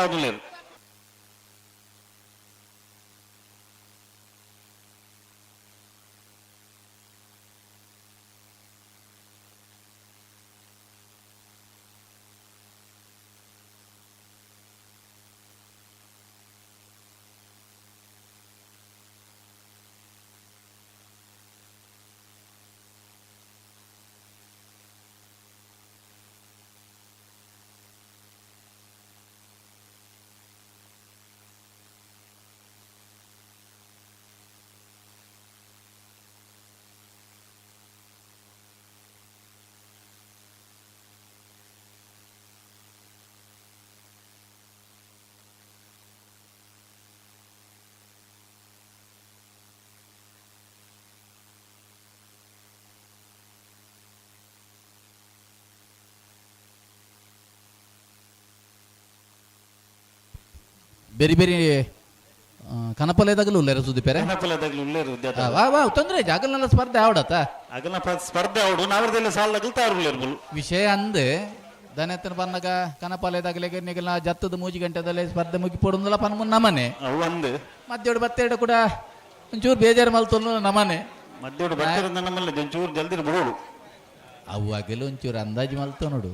ಬೇರೆ ಬೇರೆ ಕನಪಲೆದಾಗಲೂ ಉಲ್ಲೇರ ಸುದ್ದಿ ಪೇರೆ ಕನಪಲೆದಾಗಲೂ ಉಲ್ಲೇರು ವಿದ್ಯಾರ್ಥಿ. ವಾ ವಾ ತೊಂದ್ರೆ ಜಾಗಲ್ನೆಲ್ಲ ಸ್ಪರ್ಧೆ ಆವಡತ್ತ ಅಗಲ್ನ ಸ್ಪರ್ಧೆ ಆವಡು ನಾವರದೆಲ್ಲ ಸಾಲದಾಗಲು ತಾರು ಉಲ್ಲೇರು ವಿಷಯ ಅಂದೆ ದನೆತ್ತನ ಬಂದಾಗ ಕನಪಾಲೆದಾಗಲೇ ನಿಗಲ ಜತ್ತದ ಮೂಜಿ ಗಂಟೆದಲ್ಲೇ ಸ್ಪರ್ಧೆ ಮುಗಿ ಪೊಡುಂದಲ ಪನ್ ಮುನ್ನ ನಮನೆ ಅವು ಅಂದು ಮಧ್ಯೋಡು ಬತ್ತೆರಡು ಕೂಡ ಒಂಚೂರು ಬೇಜಾರು ಮಲ್ತೊಂದು ನಮನೆ ಮಧ್ಯೋಡು ಬತ್ತೆರಡು ನಮ್ಮಲ್ಲಿ ಒಂಚೂರು ಜಲ್ದಿ ಬಿಡೋಡು ಅವು ಅಗಲು ಒಂಚೂರು ಅಂದಾಜು ಮಲ್ತೋ ನೋಡು.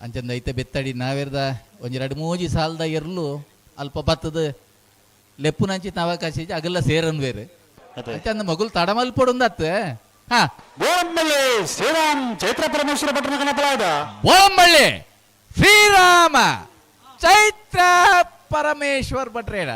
ಅಂಚಂದ ಐತೆ ಬೆತ್ತಡಿ ನಾವೇರ್ದ ಒಂಜಿ ರಡು ಮೂಜಿ ಸಾಲದ ಎರ್ಲು ಅಲ್ಪ ಬತ್ತದ ಲೆಪ್ಪುನಂಚಿನ ಅವಕಾಶ ಅಗಲ್ಲ ಸೇರನ್ ಬೇರೆ. ಅಂಚಂದ ಮಗುಲ್ ತಡ ಮಲ್ಪೊಡುಂದತ್ತ. ಬೋಳಂಬಳ್ಳಿ ಶ್ರೀರಾಮ್ ಚೈತ್ರ ಪರಮೇಶ್ವರ ಭಟ್ರನ ಕನಪಲಾದ. ಬೋಳಂಬಳ್ಳಿ ಶ್ರೀರಾಮ ಚೈತ್ರ ಪರಮೇಶ್ವರ್ ಭಟ್ರೇಡ.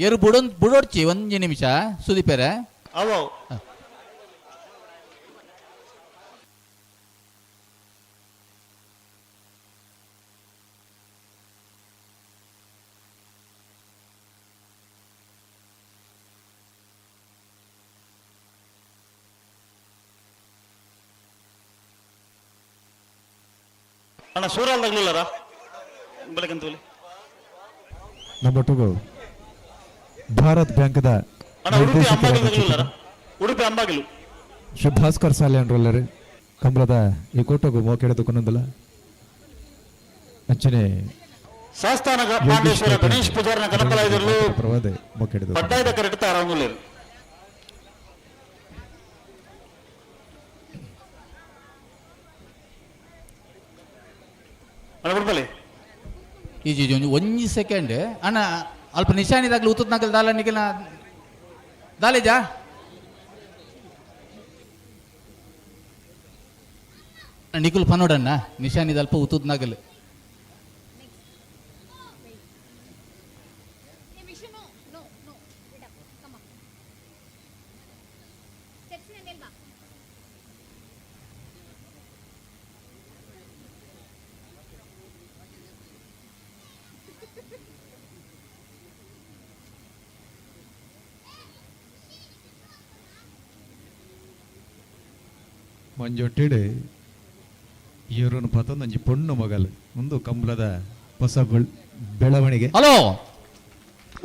ಎರು ಬುಡೊನ್ ಬುಡೊಡ್ಚಿ ಒಂಜಿ ನಿಮಿಷ ಸುದೀಪೇರೆ. ಅವು ಅಣ್ಣ ಸೂರಾಲ್ದಾಗ್ಲಿಲ್ಲರ ಬೆಳಕಂತೂಲಿ. ನಮ್ಮೊಟ್ಟಿಗೂ ಭಾರತ್ ಬ್ಯಾಂಕ್ದ ಅಣ್ಣ ಉಡುಪಿ ನಿರ್ದೇಶಕರಾದ ಉಡುಪಿ ಅಂಬಾಗಿಲು ಶ್ರೀ ಭಾಸ್ಕರ್ ಸಾಲ್ಯಾನ್ ಕಂಬಳದ ಈ ಕೂಟಗೂ ಮೋಕೆಡೆದು ಕೊನೊಂದುಲ ಅಂಚನೆ ಶಾಸ್ತಾನ ಪಾಂಡೇಶ್ವರ ಗಣೇಶ್ ಪೂಜಾರನ ಕನಪಲಾಯದಲ್ಲೂ ಪ್ರವಾದೆ ಮೋಕೆಡೆದು ಪಡ್ಡಾಯದ ಕರೆಕ್ಟ್ ತಾರಂಗುಲೇರು. ಅಣ್ಣ ಬಿಡ್ಬಲ್ಲಿ. ಈಜಿ ಒಂಜಿ ಒಂಜಿ ಸೆಕೆಂಡ್ ಅಣ್ಣ ಅಲ್ಪ ನಿಶಾನಿದಾಗ್ಲಿ ಉತ್ತದ ನಗಲ್ ದಾಲ ನಿಗಿನ ದಾಲೇಜಾ ನಿಕುಲ್ ಪನೋಡಣ್ಣ ನಿಶಾನಿದ ಅಲ್ಪ ಉತ್ತದ ನಗಲ್. ಮಂಜೊಟ್ಟಿಡು ಏರುನು ಪತ್ತೊಂದೊಂಜಿ ಪೊಣ್ಣು ಮಗಲ್ ಒಂದು ಕಂಬಳದ ಹೊಸ ಬೆಳವಣಿಗೆ. ಹಲೋ,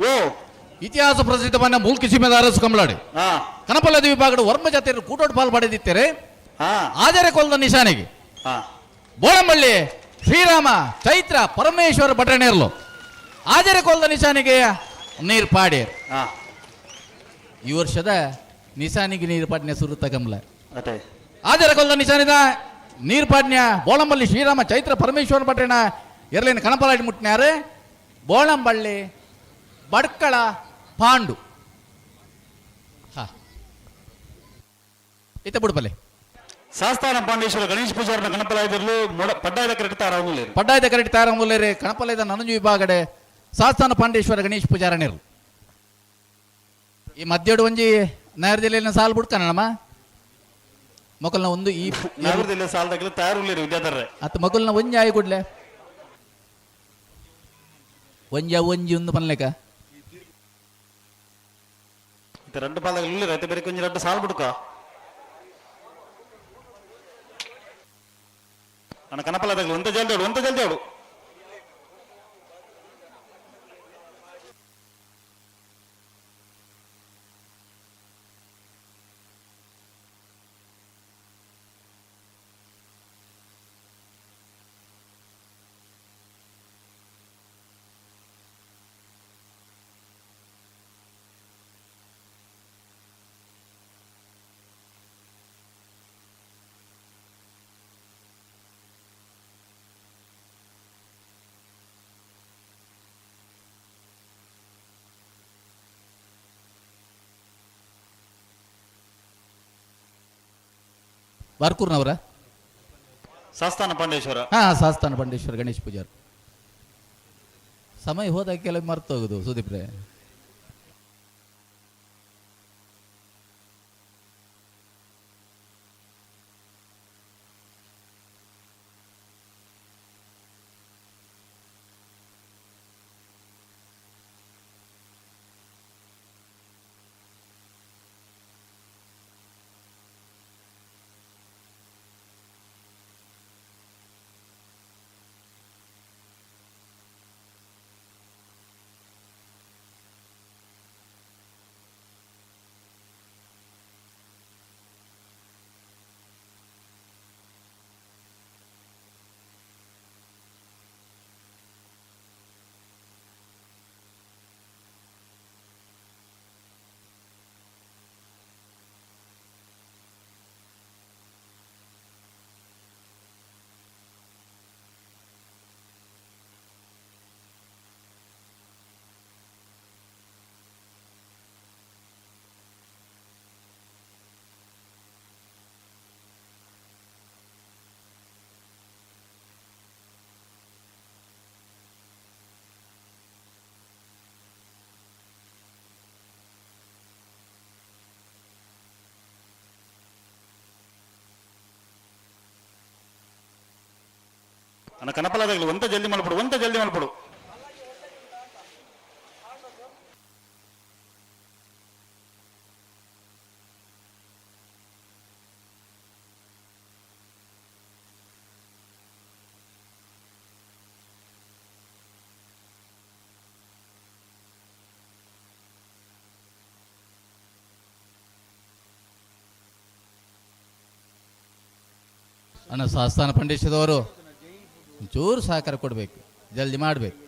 ಓ ಇತಿಹಾಸ ಪ್ರಸಿದ್ಧವನ್ನ ಮೂಲ್ಕಿ ಸೀಮೆದ ಅರಸು ಕಂಬಳಾಡಿ ಕನಪಲ್ಲದ ವಿಭಾಗದ ವರ್ಮ ಜಾತಿಯರು ಕೂಟೋಟ್ ಪಾಲ್ ಪಡೆದಿದ್ದಾರೆ. ಆದರೆ ಕೊಲ್ದ ನಿಶಾನೆಗೆ ಬೋಳಂಬಳ್ಳಿ ಶ್ರೀರಾಮ ಚೈತ್ರ ಪರಮೇಶ್ವರ ಭಟ್ರನೇರ್ಲು ಆಜರೆ ಕೊಲ್ದ ನಿಶಾನೆಗೆ ನೀರು ಪಾಡಿ. ಈ ವರ್ಷದ ನಿಶಾನಿಗೆ ನೀರು ಪಾಡಿನ ಸುರುತ್ತ ಕಂಬಳ. ಆಜರೆ ಕೊಲ್ದ ನಿಶಾನಿದ ನೀರು ಪಾಡ್ನ್ಯ ಬೋಳಂಬಳ್ಳಿ ಶ್ರೀರಾಮ ಚೈತ್ರ ಪರಮೇಶ್ವರ ಭಟ್ರಣ ಎರಲೇನು ಕಣಪಲಾಡಿ ಮುಟ್ನ್ಯಾರು ಬೋಳಂಬಳ್ಳಿ ಬಡ್ಕಳ ಪಾಂಡು. ಹಾ ಇತ್ತ ಬುಡ್ಪಲ್ಲೆ. ಶಾಸ್ತಾನ ಪಾಂಡೇಶ್ವರ ಗಣೇಶ್ ಪೂಜಾರನ ಗಣಪಲಾಯದಲ್ಲೂ ಪಡ್ಡಾಯದ ಕರೆಕ್ಟ್ ತಾರಂಗುಲೇರು. ಪಡ್ಡಾಯದ ಕರೆಕ್ಟ್ ತಾರಂಗುಲೇರು ಕಣಪಲಯದ ನನಂಜು ವಿಭಾಗಡೆ ಸಾಸ್ತಾನ ಪಾಂಡೇಶ್ವರ ಗಣೇಶ್ ಪೂಜಾರನೇರು. ಈ ಮಧ್ಯಡು ಒಂಜಿ ನಾಯರ್ ಜಿಲ್ಲೆಯಲ್ಲಿ ಸಾಲು ಬಿಡ್ತಾನಮ್ಮ ಮಕ್ಕಳನ್ನ ಒಂದು ಈ ನಾಗರದಲ್ಲಿ ಸಾಲದಾಗಲೂ ತಯಾರುಳ್ಳೇರು ವಿದ್ಯಾಧರ್ರೆ. ಅತ್ತ ಮಕ್ಕಳನ್ನ ಒಂಜಿ ಆಯಿ ಕೂಡ್ಲೆ ಒಂಜಿ ಒಂಜಿ ಒಂದು ಪನ್ಲೆಕ రెండు ಪಾದಗಳು ರೈತ ಬೇರೆ ಕೊಂಚ ಎರಡು ಸಾಲು ಬಿಡ್ಕ ಅಣ್ಣ ಕನಪಲದಾಗಲು ಒಂತ ಜಲ್ದಿ ಆಡು ಒಂತ ಜಲ್ದಿ ಆಡು. ಬಾರ್ಕೂರ್ನವರ ಸಾಸ್ತಾನ ಪಾಂಡೇಶ್ವರ. ಹಾ ಸಾಸ್ತಾನ ಪಾಂಡೇಶ್ವರ ಗಣೇಶ್ ಪೂಜಾರ್. ಸಮಯ ಹೋದಾಗ ಕೆಲವು ಮರ್ತು ಹೋಗುದು ಸುದೀಪ್ರೆ. ಅನ್ನ ಕನಪಲಾದಾಗಲಿ ಒಂತ ಜಲ್ದಿ ಮಲ್ಪಡು, ಒಂತ ಜಲ್ದಿ ಮಲ್ಪಡು. ಅಣ್ಣ ಸಾಸ್ತಾನ ಪಂಡಿತದವರು ಒಂಚೂರು ಸಹಕಾರ ಕೊಡಬೇಕು, ಜಲ್ದಿ ಮಾಡಬೇಕು.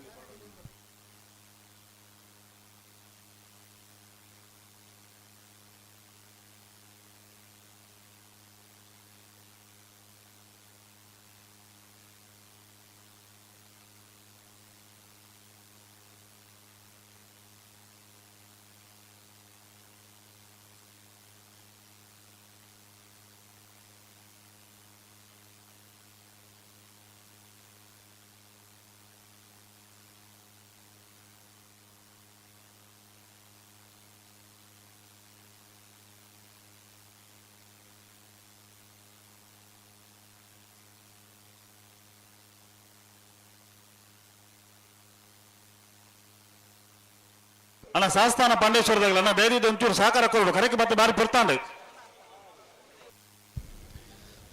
ಅಣ್ಣ ಸಾಸ್ತಾನ ಪಾಂಡೇಶ್ವರದಾಗಲ ಬೇರೆ ಒಂಚೂರು ಸಹಕಾರ ಕೊರಡು ಕರೆಗೆ ಮತ್ತೆ ಬಾರಿ ಪುರ್ತಾಂಡು.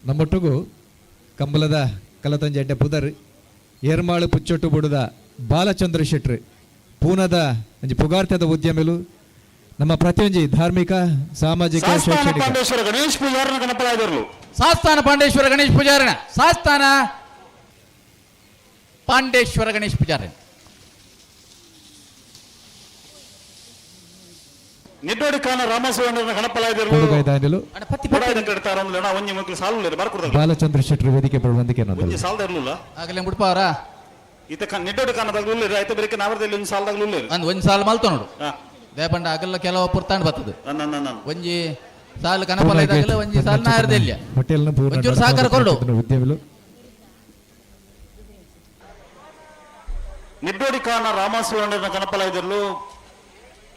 ನಮ್ಮೊಟ್ಟಿಗೂ ಕಂಬಲದ ಕಲತಂಜೆಡ್ಡೆ ಪುದರ್ ಏರ್ಮಾಳು ಪುಚ್ಚೊಟ್ಟು ಬುಡದ ಬಾಲಚಂದ್ರ ಶೆಟ್ರು ಪೂನದ ಒಂಜಿ ಪುಗಾರ್ತೆದ ಉದ್ಯಮಿಲು ನಮ್ಮ ಪ್ರತಿಯೊಂಜಿ ಧಾರ್ಮಿಕ ಸಾಮಾಜಿಕ ಶೈಕ್ಷಣಿಕ ಪಾಂಡೇಶ್ವರ ಗಣೇಶ್ ಪೂಜಾರನ ಗಣಪರಾಯದರು. ಸಾಸ್ತಾನ ಪಾಂಡೇಶ್ವರ ಗಣೇಶ್ ಪೂಜಾರನ, ಸಾಸ್ತಾನ ಪಾಂಡೇಶ್ವರ ಗಣೇಶ್ ಪೂಜಾರನ. ನಿಡ್ಡೋಡಿ ಕಾನ ರಾಮಸ್ವಾಮಿ ಗಣಪಲಾಯದರು. ಬಾಲಚಂದ್ರ ಶೆಟ್ಟರು ವೇದಿಕೆ ಬರುವಂದಿಕೆ ಒಂಜಿ ಸಾಲದ ಇರ್ಲಿಲ್ಲ ಆಗಲೇ ಮುಡ್ಪಾರ ಈತ ನಿಡ್ಡೋಡಿ ಕಾನದಾಗ ಉಳ್ಳೇರು ಆಯ್ತು ಬೇರೆ ನಾವರದಲ್ಲಿ ಒಂದು ಸಾಲದಾಗ ಉಳ್ಳೇರು ಅಂದ್ ಒಂಜಿ ಸಾಲ ಮಲ್ತ ನೋಡು ದೇಪಂಡ ಆಗಲ್ಲ ಕೆಲವು ಪುರ್ತಾಂಡ್ ಬರ್ತದೆ ಒಂಜಿ ಸಾಲು ಕನಪಲ ಇದಾಗಲ್ಲ ಒಂಜಿ ಸಾಲು ನಾಯರ್ದೆಲ್ಲ ಹೋಟೆಲ್ನ ಪೂರ್ಣ ಒಂಚೂರು ಸಹಕಾರ ಕೊರಡು. ಉದ್ಯಮಿಲು ನಿಡ್ಡೋಡಿ ಕಾನ ರಾಮಸ್ವಾಮಿ ಗಣಪಲಾಯದರು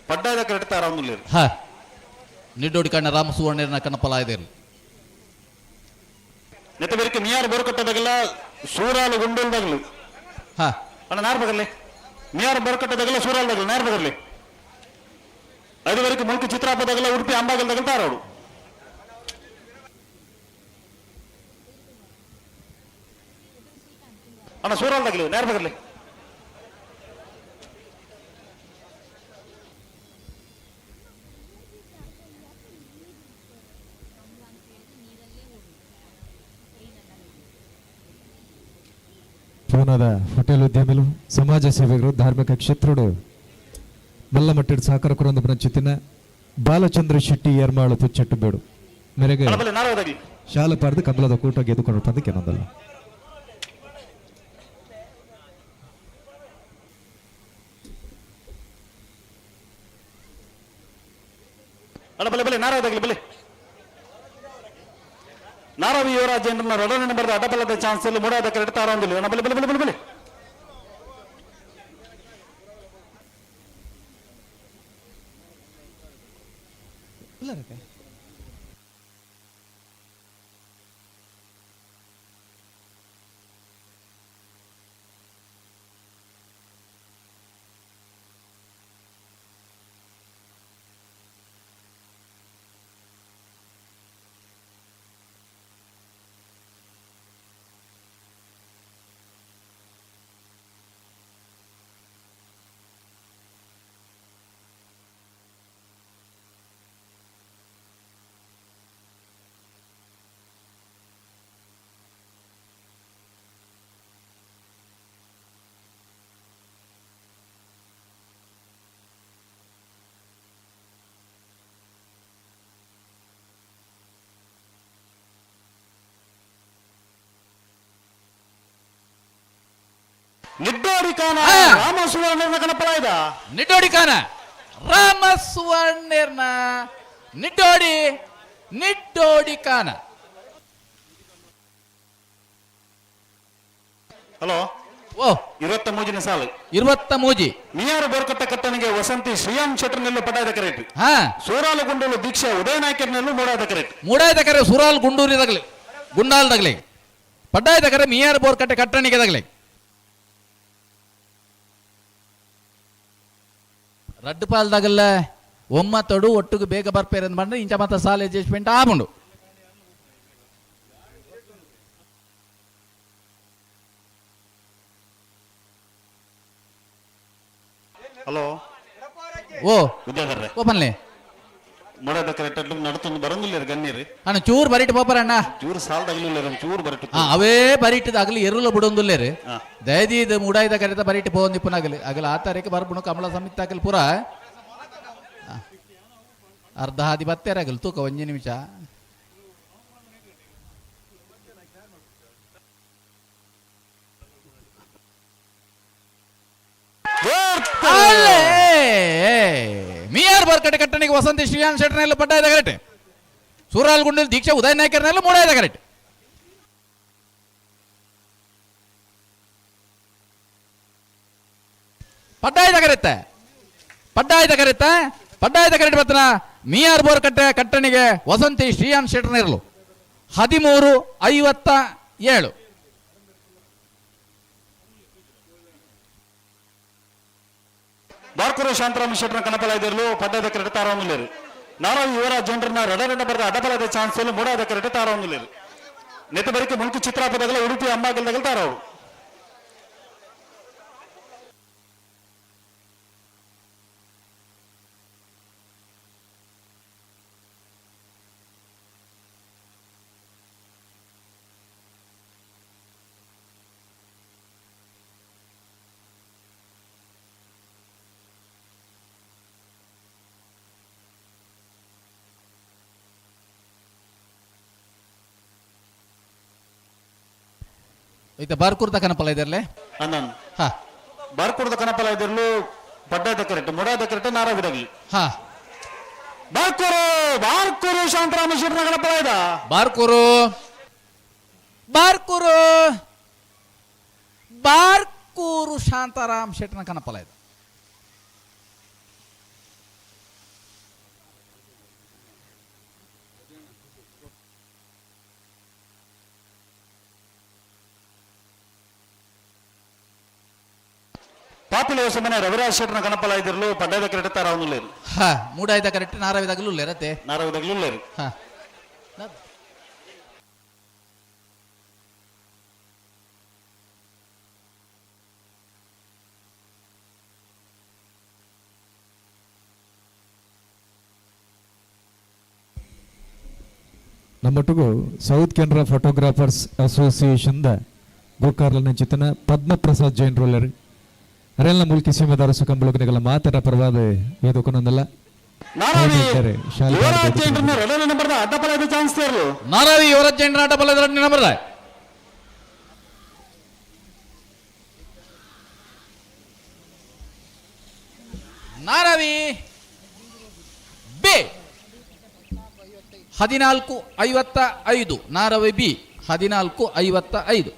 ಪಡ್ಡಾದ ಕರೆಕ್ಟ್ ಆರಾಮುಲ್ಲೇರು. ಹಾ ನಿಡ್ಡೋಡಿ ಕಣ್ಣ ರಾಮ ಸುವರ್ಣನ ಕಣಪಲಾಯದೇರು. ನೆತ್ತ ಬೇರೆ ಮಿಯಾರು ಬೋರ್ಕಟ್ಟದಾಗಲ್ಲ ಸೂರಾಲು ಗುಂಡೋಲ್ದಾಗಲು. ಹಾ ಅಣ್ಣ ನಾರ್ ಬಗರ್ಲಿ ಮಿಯಾರು ಬೋರ್ಕಟ್ಟದಾಗಲ್ಲ ಸೂರಾಲ್ದಾಗಲು ನಾರ್ ಬಗರ್ಲಿ ಐದುವರೆಗೆ ಮುಲ್ಕಿ ಚಿತ್ರಾಪದಾಗಲ್ಲ ಉಡುಪಿ ಅಂಬಾಗಲ್ದಾಗಲ್ಲ ತಾರೋಡು. ಅಣ್ಣ ಸೂರಾಲ್ದಾಗಲಿ ನೇರ್ ಬಗರ್ಲಿ. ಪೂನಾದ ಹೋಟೆಲ್ ಉದ್ಯಮಿಲು ಸಮಾಜ ಸೇವಕರು ಧಾರ್ಮಿಕ ಕ್ಷೇತ್ರಡು ಮಲ್ಲಮಟ್ಟದ ಸಹಕಾರ ಕುರಂದು ಪಂಚಿತಿನ ಬಾಲಚಂದ್ರ ಶೆಟ್ಟಿ ಏರ್ಮಾಳು ಪುಚ್ಚೆಟ್ಟು ಬೇಡು ಮೇರೆಗೆ ಶಾಲೆ ಪಾರ್ದು ಕಮಲದ ಕೂಟ ಗೆದ್ದುಕೊಂಡು ಪಂದಕ್ಕೆ ಏನೊಂದಲ್ಲ. ಅಣ್ಣ ಬಲೆ ಬಲೆ ನಾರಾದಾಗಲಿ ಬಲೆ ನಾರಾವಿ ಯುವರಾಜೇಂದ್ರನ ರೊಡನೆ ಬರೆದ ಅಡ್ಡಬಲದ ಚಾನ್ಸ್ ಅಲ್ಲಿ ಮೂಡಾದ ಕರೆಕ್ಟ್ ತಾರಂದಿಲ್ಲ. ಅಣ್ಣ ಬಲೆ ಬಲೆ ಬಲೆ ಬಲೆ ಬಲೆ ನಿಡ್ಡೋಡಿ ಕಾನ ರಾಮ ಸುವರ್ಣನ ಗಣಪರಾಯದ. ನಿಡ್ಡೋಡಿ ಕಾನ ರಾಮ ಸುವರ್ಣರ್ನ ನಿಡ್ಡೋಡಿ ನಿಡ್ಡೋಡಿ ಕಾನ. ಹಲೋ ಓ 23ನೇ ಸಾಲು 23 ಮಿಯಾರು ಬೋರ್ಕಟ್ಟ ಕಟ್ಟನಿಗೆ ವಸಂತಿ ಶ್ರೀಯಾಮ್ ಶೆಟ್ಟರ್ನೆಲ್ಲು ಪಟಾಯದ ಕರೆಕ್ಟ್. ಹಾ ಸೂರಾಲು ಗುಂಡೂರು ದೀಕ್ಷಾ ಉದಯನಾಯಕರ್ನೆಲ್ಲು ಮೂಡಾದ ಕರೆಕ್ಟ್. ಮೂಡಾದ ಕರೆ ಸೂರಾಲ್ ಗುಂಡೂರಿ ತಗಲಿ ಗುಂಡಾಲ್ ತಗಲಿ. ಪಡ್ಡಾಯದ ಕರೆ ಮಿಯಾರ್ ಬೋರ್ಕಟ್ಟೆ ಕಟ್ಟಣಿಗೆ ತಗಲೆ ರಡ್ಡು ಪಾಲ್ದಾಗಲ್ಲ ಒಮ್ಮತ್ತಡು ಒಟ್ಟುಗು ಬೇಗ ಬರ್ಪೇರಂದ್ ಬಂದ್ರೆ ಇಂಚ ಮಾತ ಸಾಲ ಅಡ್ಜಸ್ಟ್ಮೆಂಟ್ ಆಪುಂಡು. ಹಲೋ ಓ ವಿದ್ಯಾಧರ್ರೆ ಓಪನ್ಲೆ ಮೊಡದ ಕರೆಕ್ಟ್ ನಡತೊಂದು ಬರಂಗಿಲ್ಲ ಗಣ್ಯರು ಅಣ್ಣ ಚೂರು ಬರಿಟ್ ಪೋಪರ ಅಣ್ಣ ಚೂರು ಸಾಲದಾಗಲಿಲ್ಲ ಚೂರು ಬರಿಟ್ಟು ಅವೇ ಬರಿಟ್ಟದ ಅಗಲಿ ಎರುಲ ಬಿಡೊಂದುಲ್ಲೇರು ದಯದೀದ್ ಮುಡಾಯ್ದ ಕರೆತ ಬರಿಟ್ ಪೋವೊಂದಿಪ್ಪುನಾಗಲಿ ಅಗಲ ಆ ತಾರೀಕು ಬರ್ಬುಣು ಕಮಲ ಸಮಿತಿ ಆಗಲಿ ಪೂರ ಅರ್ಧ ಹಾದಿ ಬತ್ತೇರಾಗಲಿ ತೂಕ ಒಂಜಿ ನಿಮಿಷ. ಮಿಯಾರ್ ಬರ್ಕಟ್ಟೆ ಕಟ್ಟಣಿಗೆ ವಸಂತಿ ಶ್ರೀಯಾನ್ ಶೆಟ್ಟರ್ನೆಲ್ಲ ಪಡ್ಡಾಯದ ಕರೆಕ್ಟ್. ಸೂರಾಲ್ ಗುಂಡಲ್ ದೀಕ್ಷಾ ಉದಯ ನಾಯಕರ್ನೆಲ್ಲ ಮೂಡಾಯದ ಕರೆಕ್ಟ್. ಪಡ್ಡಾಯದ ಕರೆತ್ತ ಪಡ್ಡಾಯದ ಕರೆತ್ತ ಪಡ್ಡಾಯದ ಕರೆಕ್ಟ್ ಬತ್ತನ ಮಿಯಾರ್ ಬೋರ್ಕಟ್ಟೆ ಕಟ್ಟಣಿಗೆ ವಸಂತಿ ಶ್ರೀಯಾನ್ ಶೆಟ್ಟರ್ನೆರಲು 13:57. ಬಾರ್ಕೂರು ಶಾಂತರಾಮ ಶೆಟ್ಟರ್ ಕನಪಲ ಇದ್ದಿರಲು ಪಡ್ಡದ ಕರೆಕ್ಟ್ ತಾರೊಂದಿಲ್ಲೇರು. ನಾರಾವಿ ಯುವರಾಜ್ ಜನರನ್ನ ರಡ ರಡ ಬರೆದ ಅಡಪಲದ ಚಾನ್ಸ್ ಮೂಡಾದ ಕರೆಕ್ಟ್ ತಾರೊಂದಿಲ್ಲೇರು. ನೆತ್ತ ಬರಿಕೆ ಮುಲ್ಕಿ ಚಿತ್ರಾಪದಗಲ ಉಡುಪಿ ಅಂಬಾಗಲ್ದಗಲ ತಾರವು. ಇತ್ತ ಬಾರ್ಕೂರ್ದ ಕನಪಲ ಇದರ್ಲೆ ಅಣ್ಣನ್ ಹಾ ಬಾರ್ಕೂರ್ದ ಕನಪಲ ಇದಿರ್ಲು ಪಡ್ಡದ ಕರೆಕ್ಟ್ ಮುಡಾದ ಕರೆಕ್ಟ್ ನಾರಾವಿದಾಗಲಿ ಹಾ ಬಾರ್ಕೂರು ಬಾರ್ಕೂರು ಶಾಂತರಾಮ ಶೆಟ್ಟರ್ ಕನಪಲ ಇದ ಬಾರ್ಕೂರು ಬಾರ್ಕೂರು ಬಾರ್ಕೂರು ಶಾಂತಾರಾಮ್ ಶೆಟ್ಟರ್ನ ಕನಪಲ ಇದೆ. ಪಾಪಿಲ ಸಮಯ ರವಿರಾಜ್ ಶೆಟ್ಟರ್ನ ಕನಪಲ ಇದ್ದಿರಲು ಪಡ್ಡದ ಕರೆಕ್ಟ್ ತಾರವನ್ನುಲ್ಲೇರು. ಹಾ ಮೂಡಾಯ್ದ ಕರೆಕ್ಟ್ ನಾರಾವಿದಾಗಲೂ ಉಲ್ಲೇರತ್ತೆ ನಾರಾವಿದಾಗಲೂ ಉಲ್ಲೇರು. ಹಾ ನಮ್ಮೊಟ್ಟಿಗೂ south Canara photographers association the ಗೋಕಾರ್ಲನ ಚಿತ್ತನ ಪದ್ಮಪ್ರಸಾದ್ ಜೈನ್ roller ಅರೆಲ್ಲ ಮುಲ್ಕಿ ಸೀಮೆದಾರ ಸುಖಂಬುಳುಕನಿಗಳ ಮಾತನ ಪರವಾದ ವೇದಕನೊಂದಲ್ಲ ನಾರಾವಿ ಯುವರಾಜ್ ಜೈನ್ ಅಡ್ಡಪಲ ಎರಡನೇ number Naravi B 14:55 Naravi B 14:55.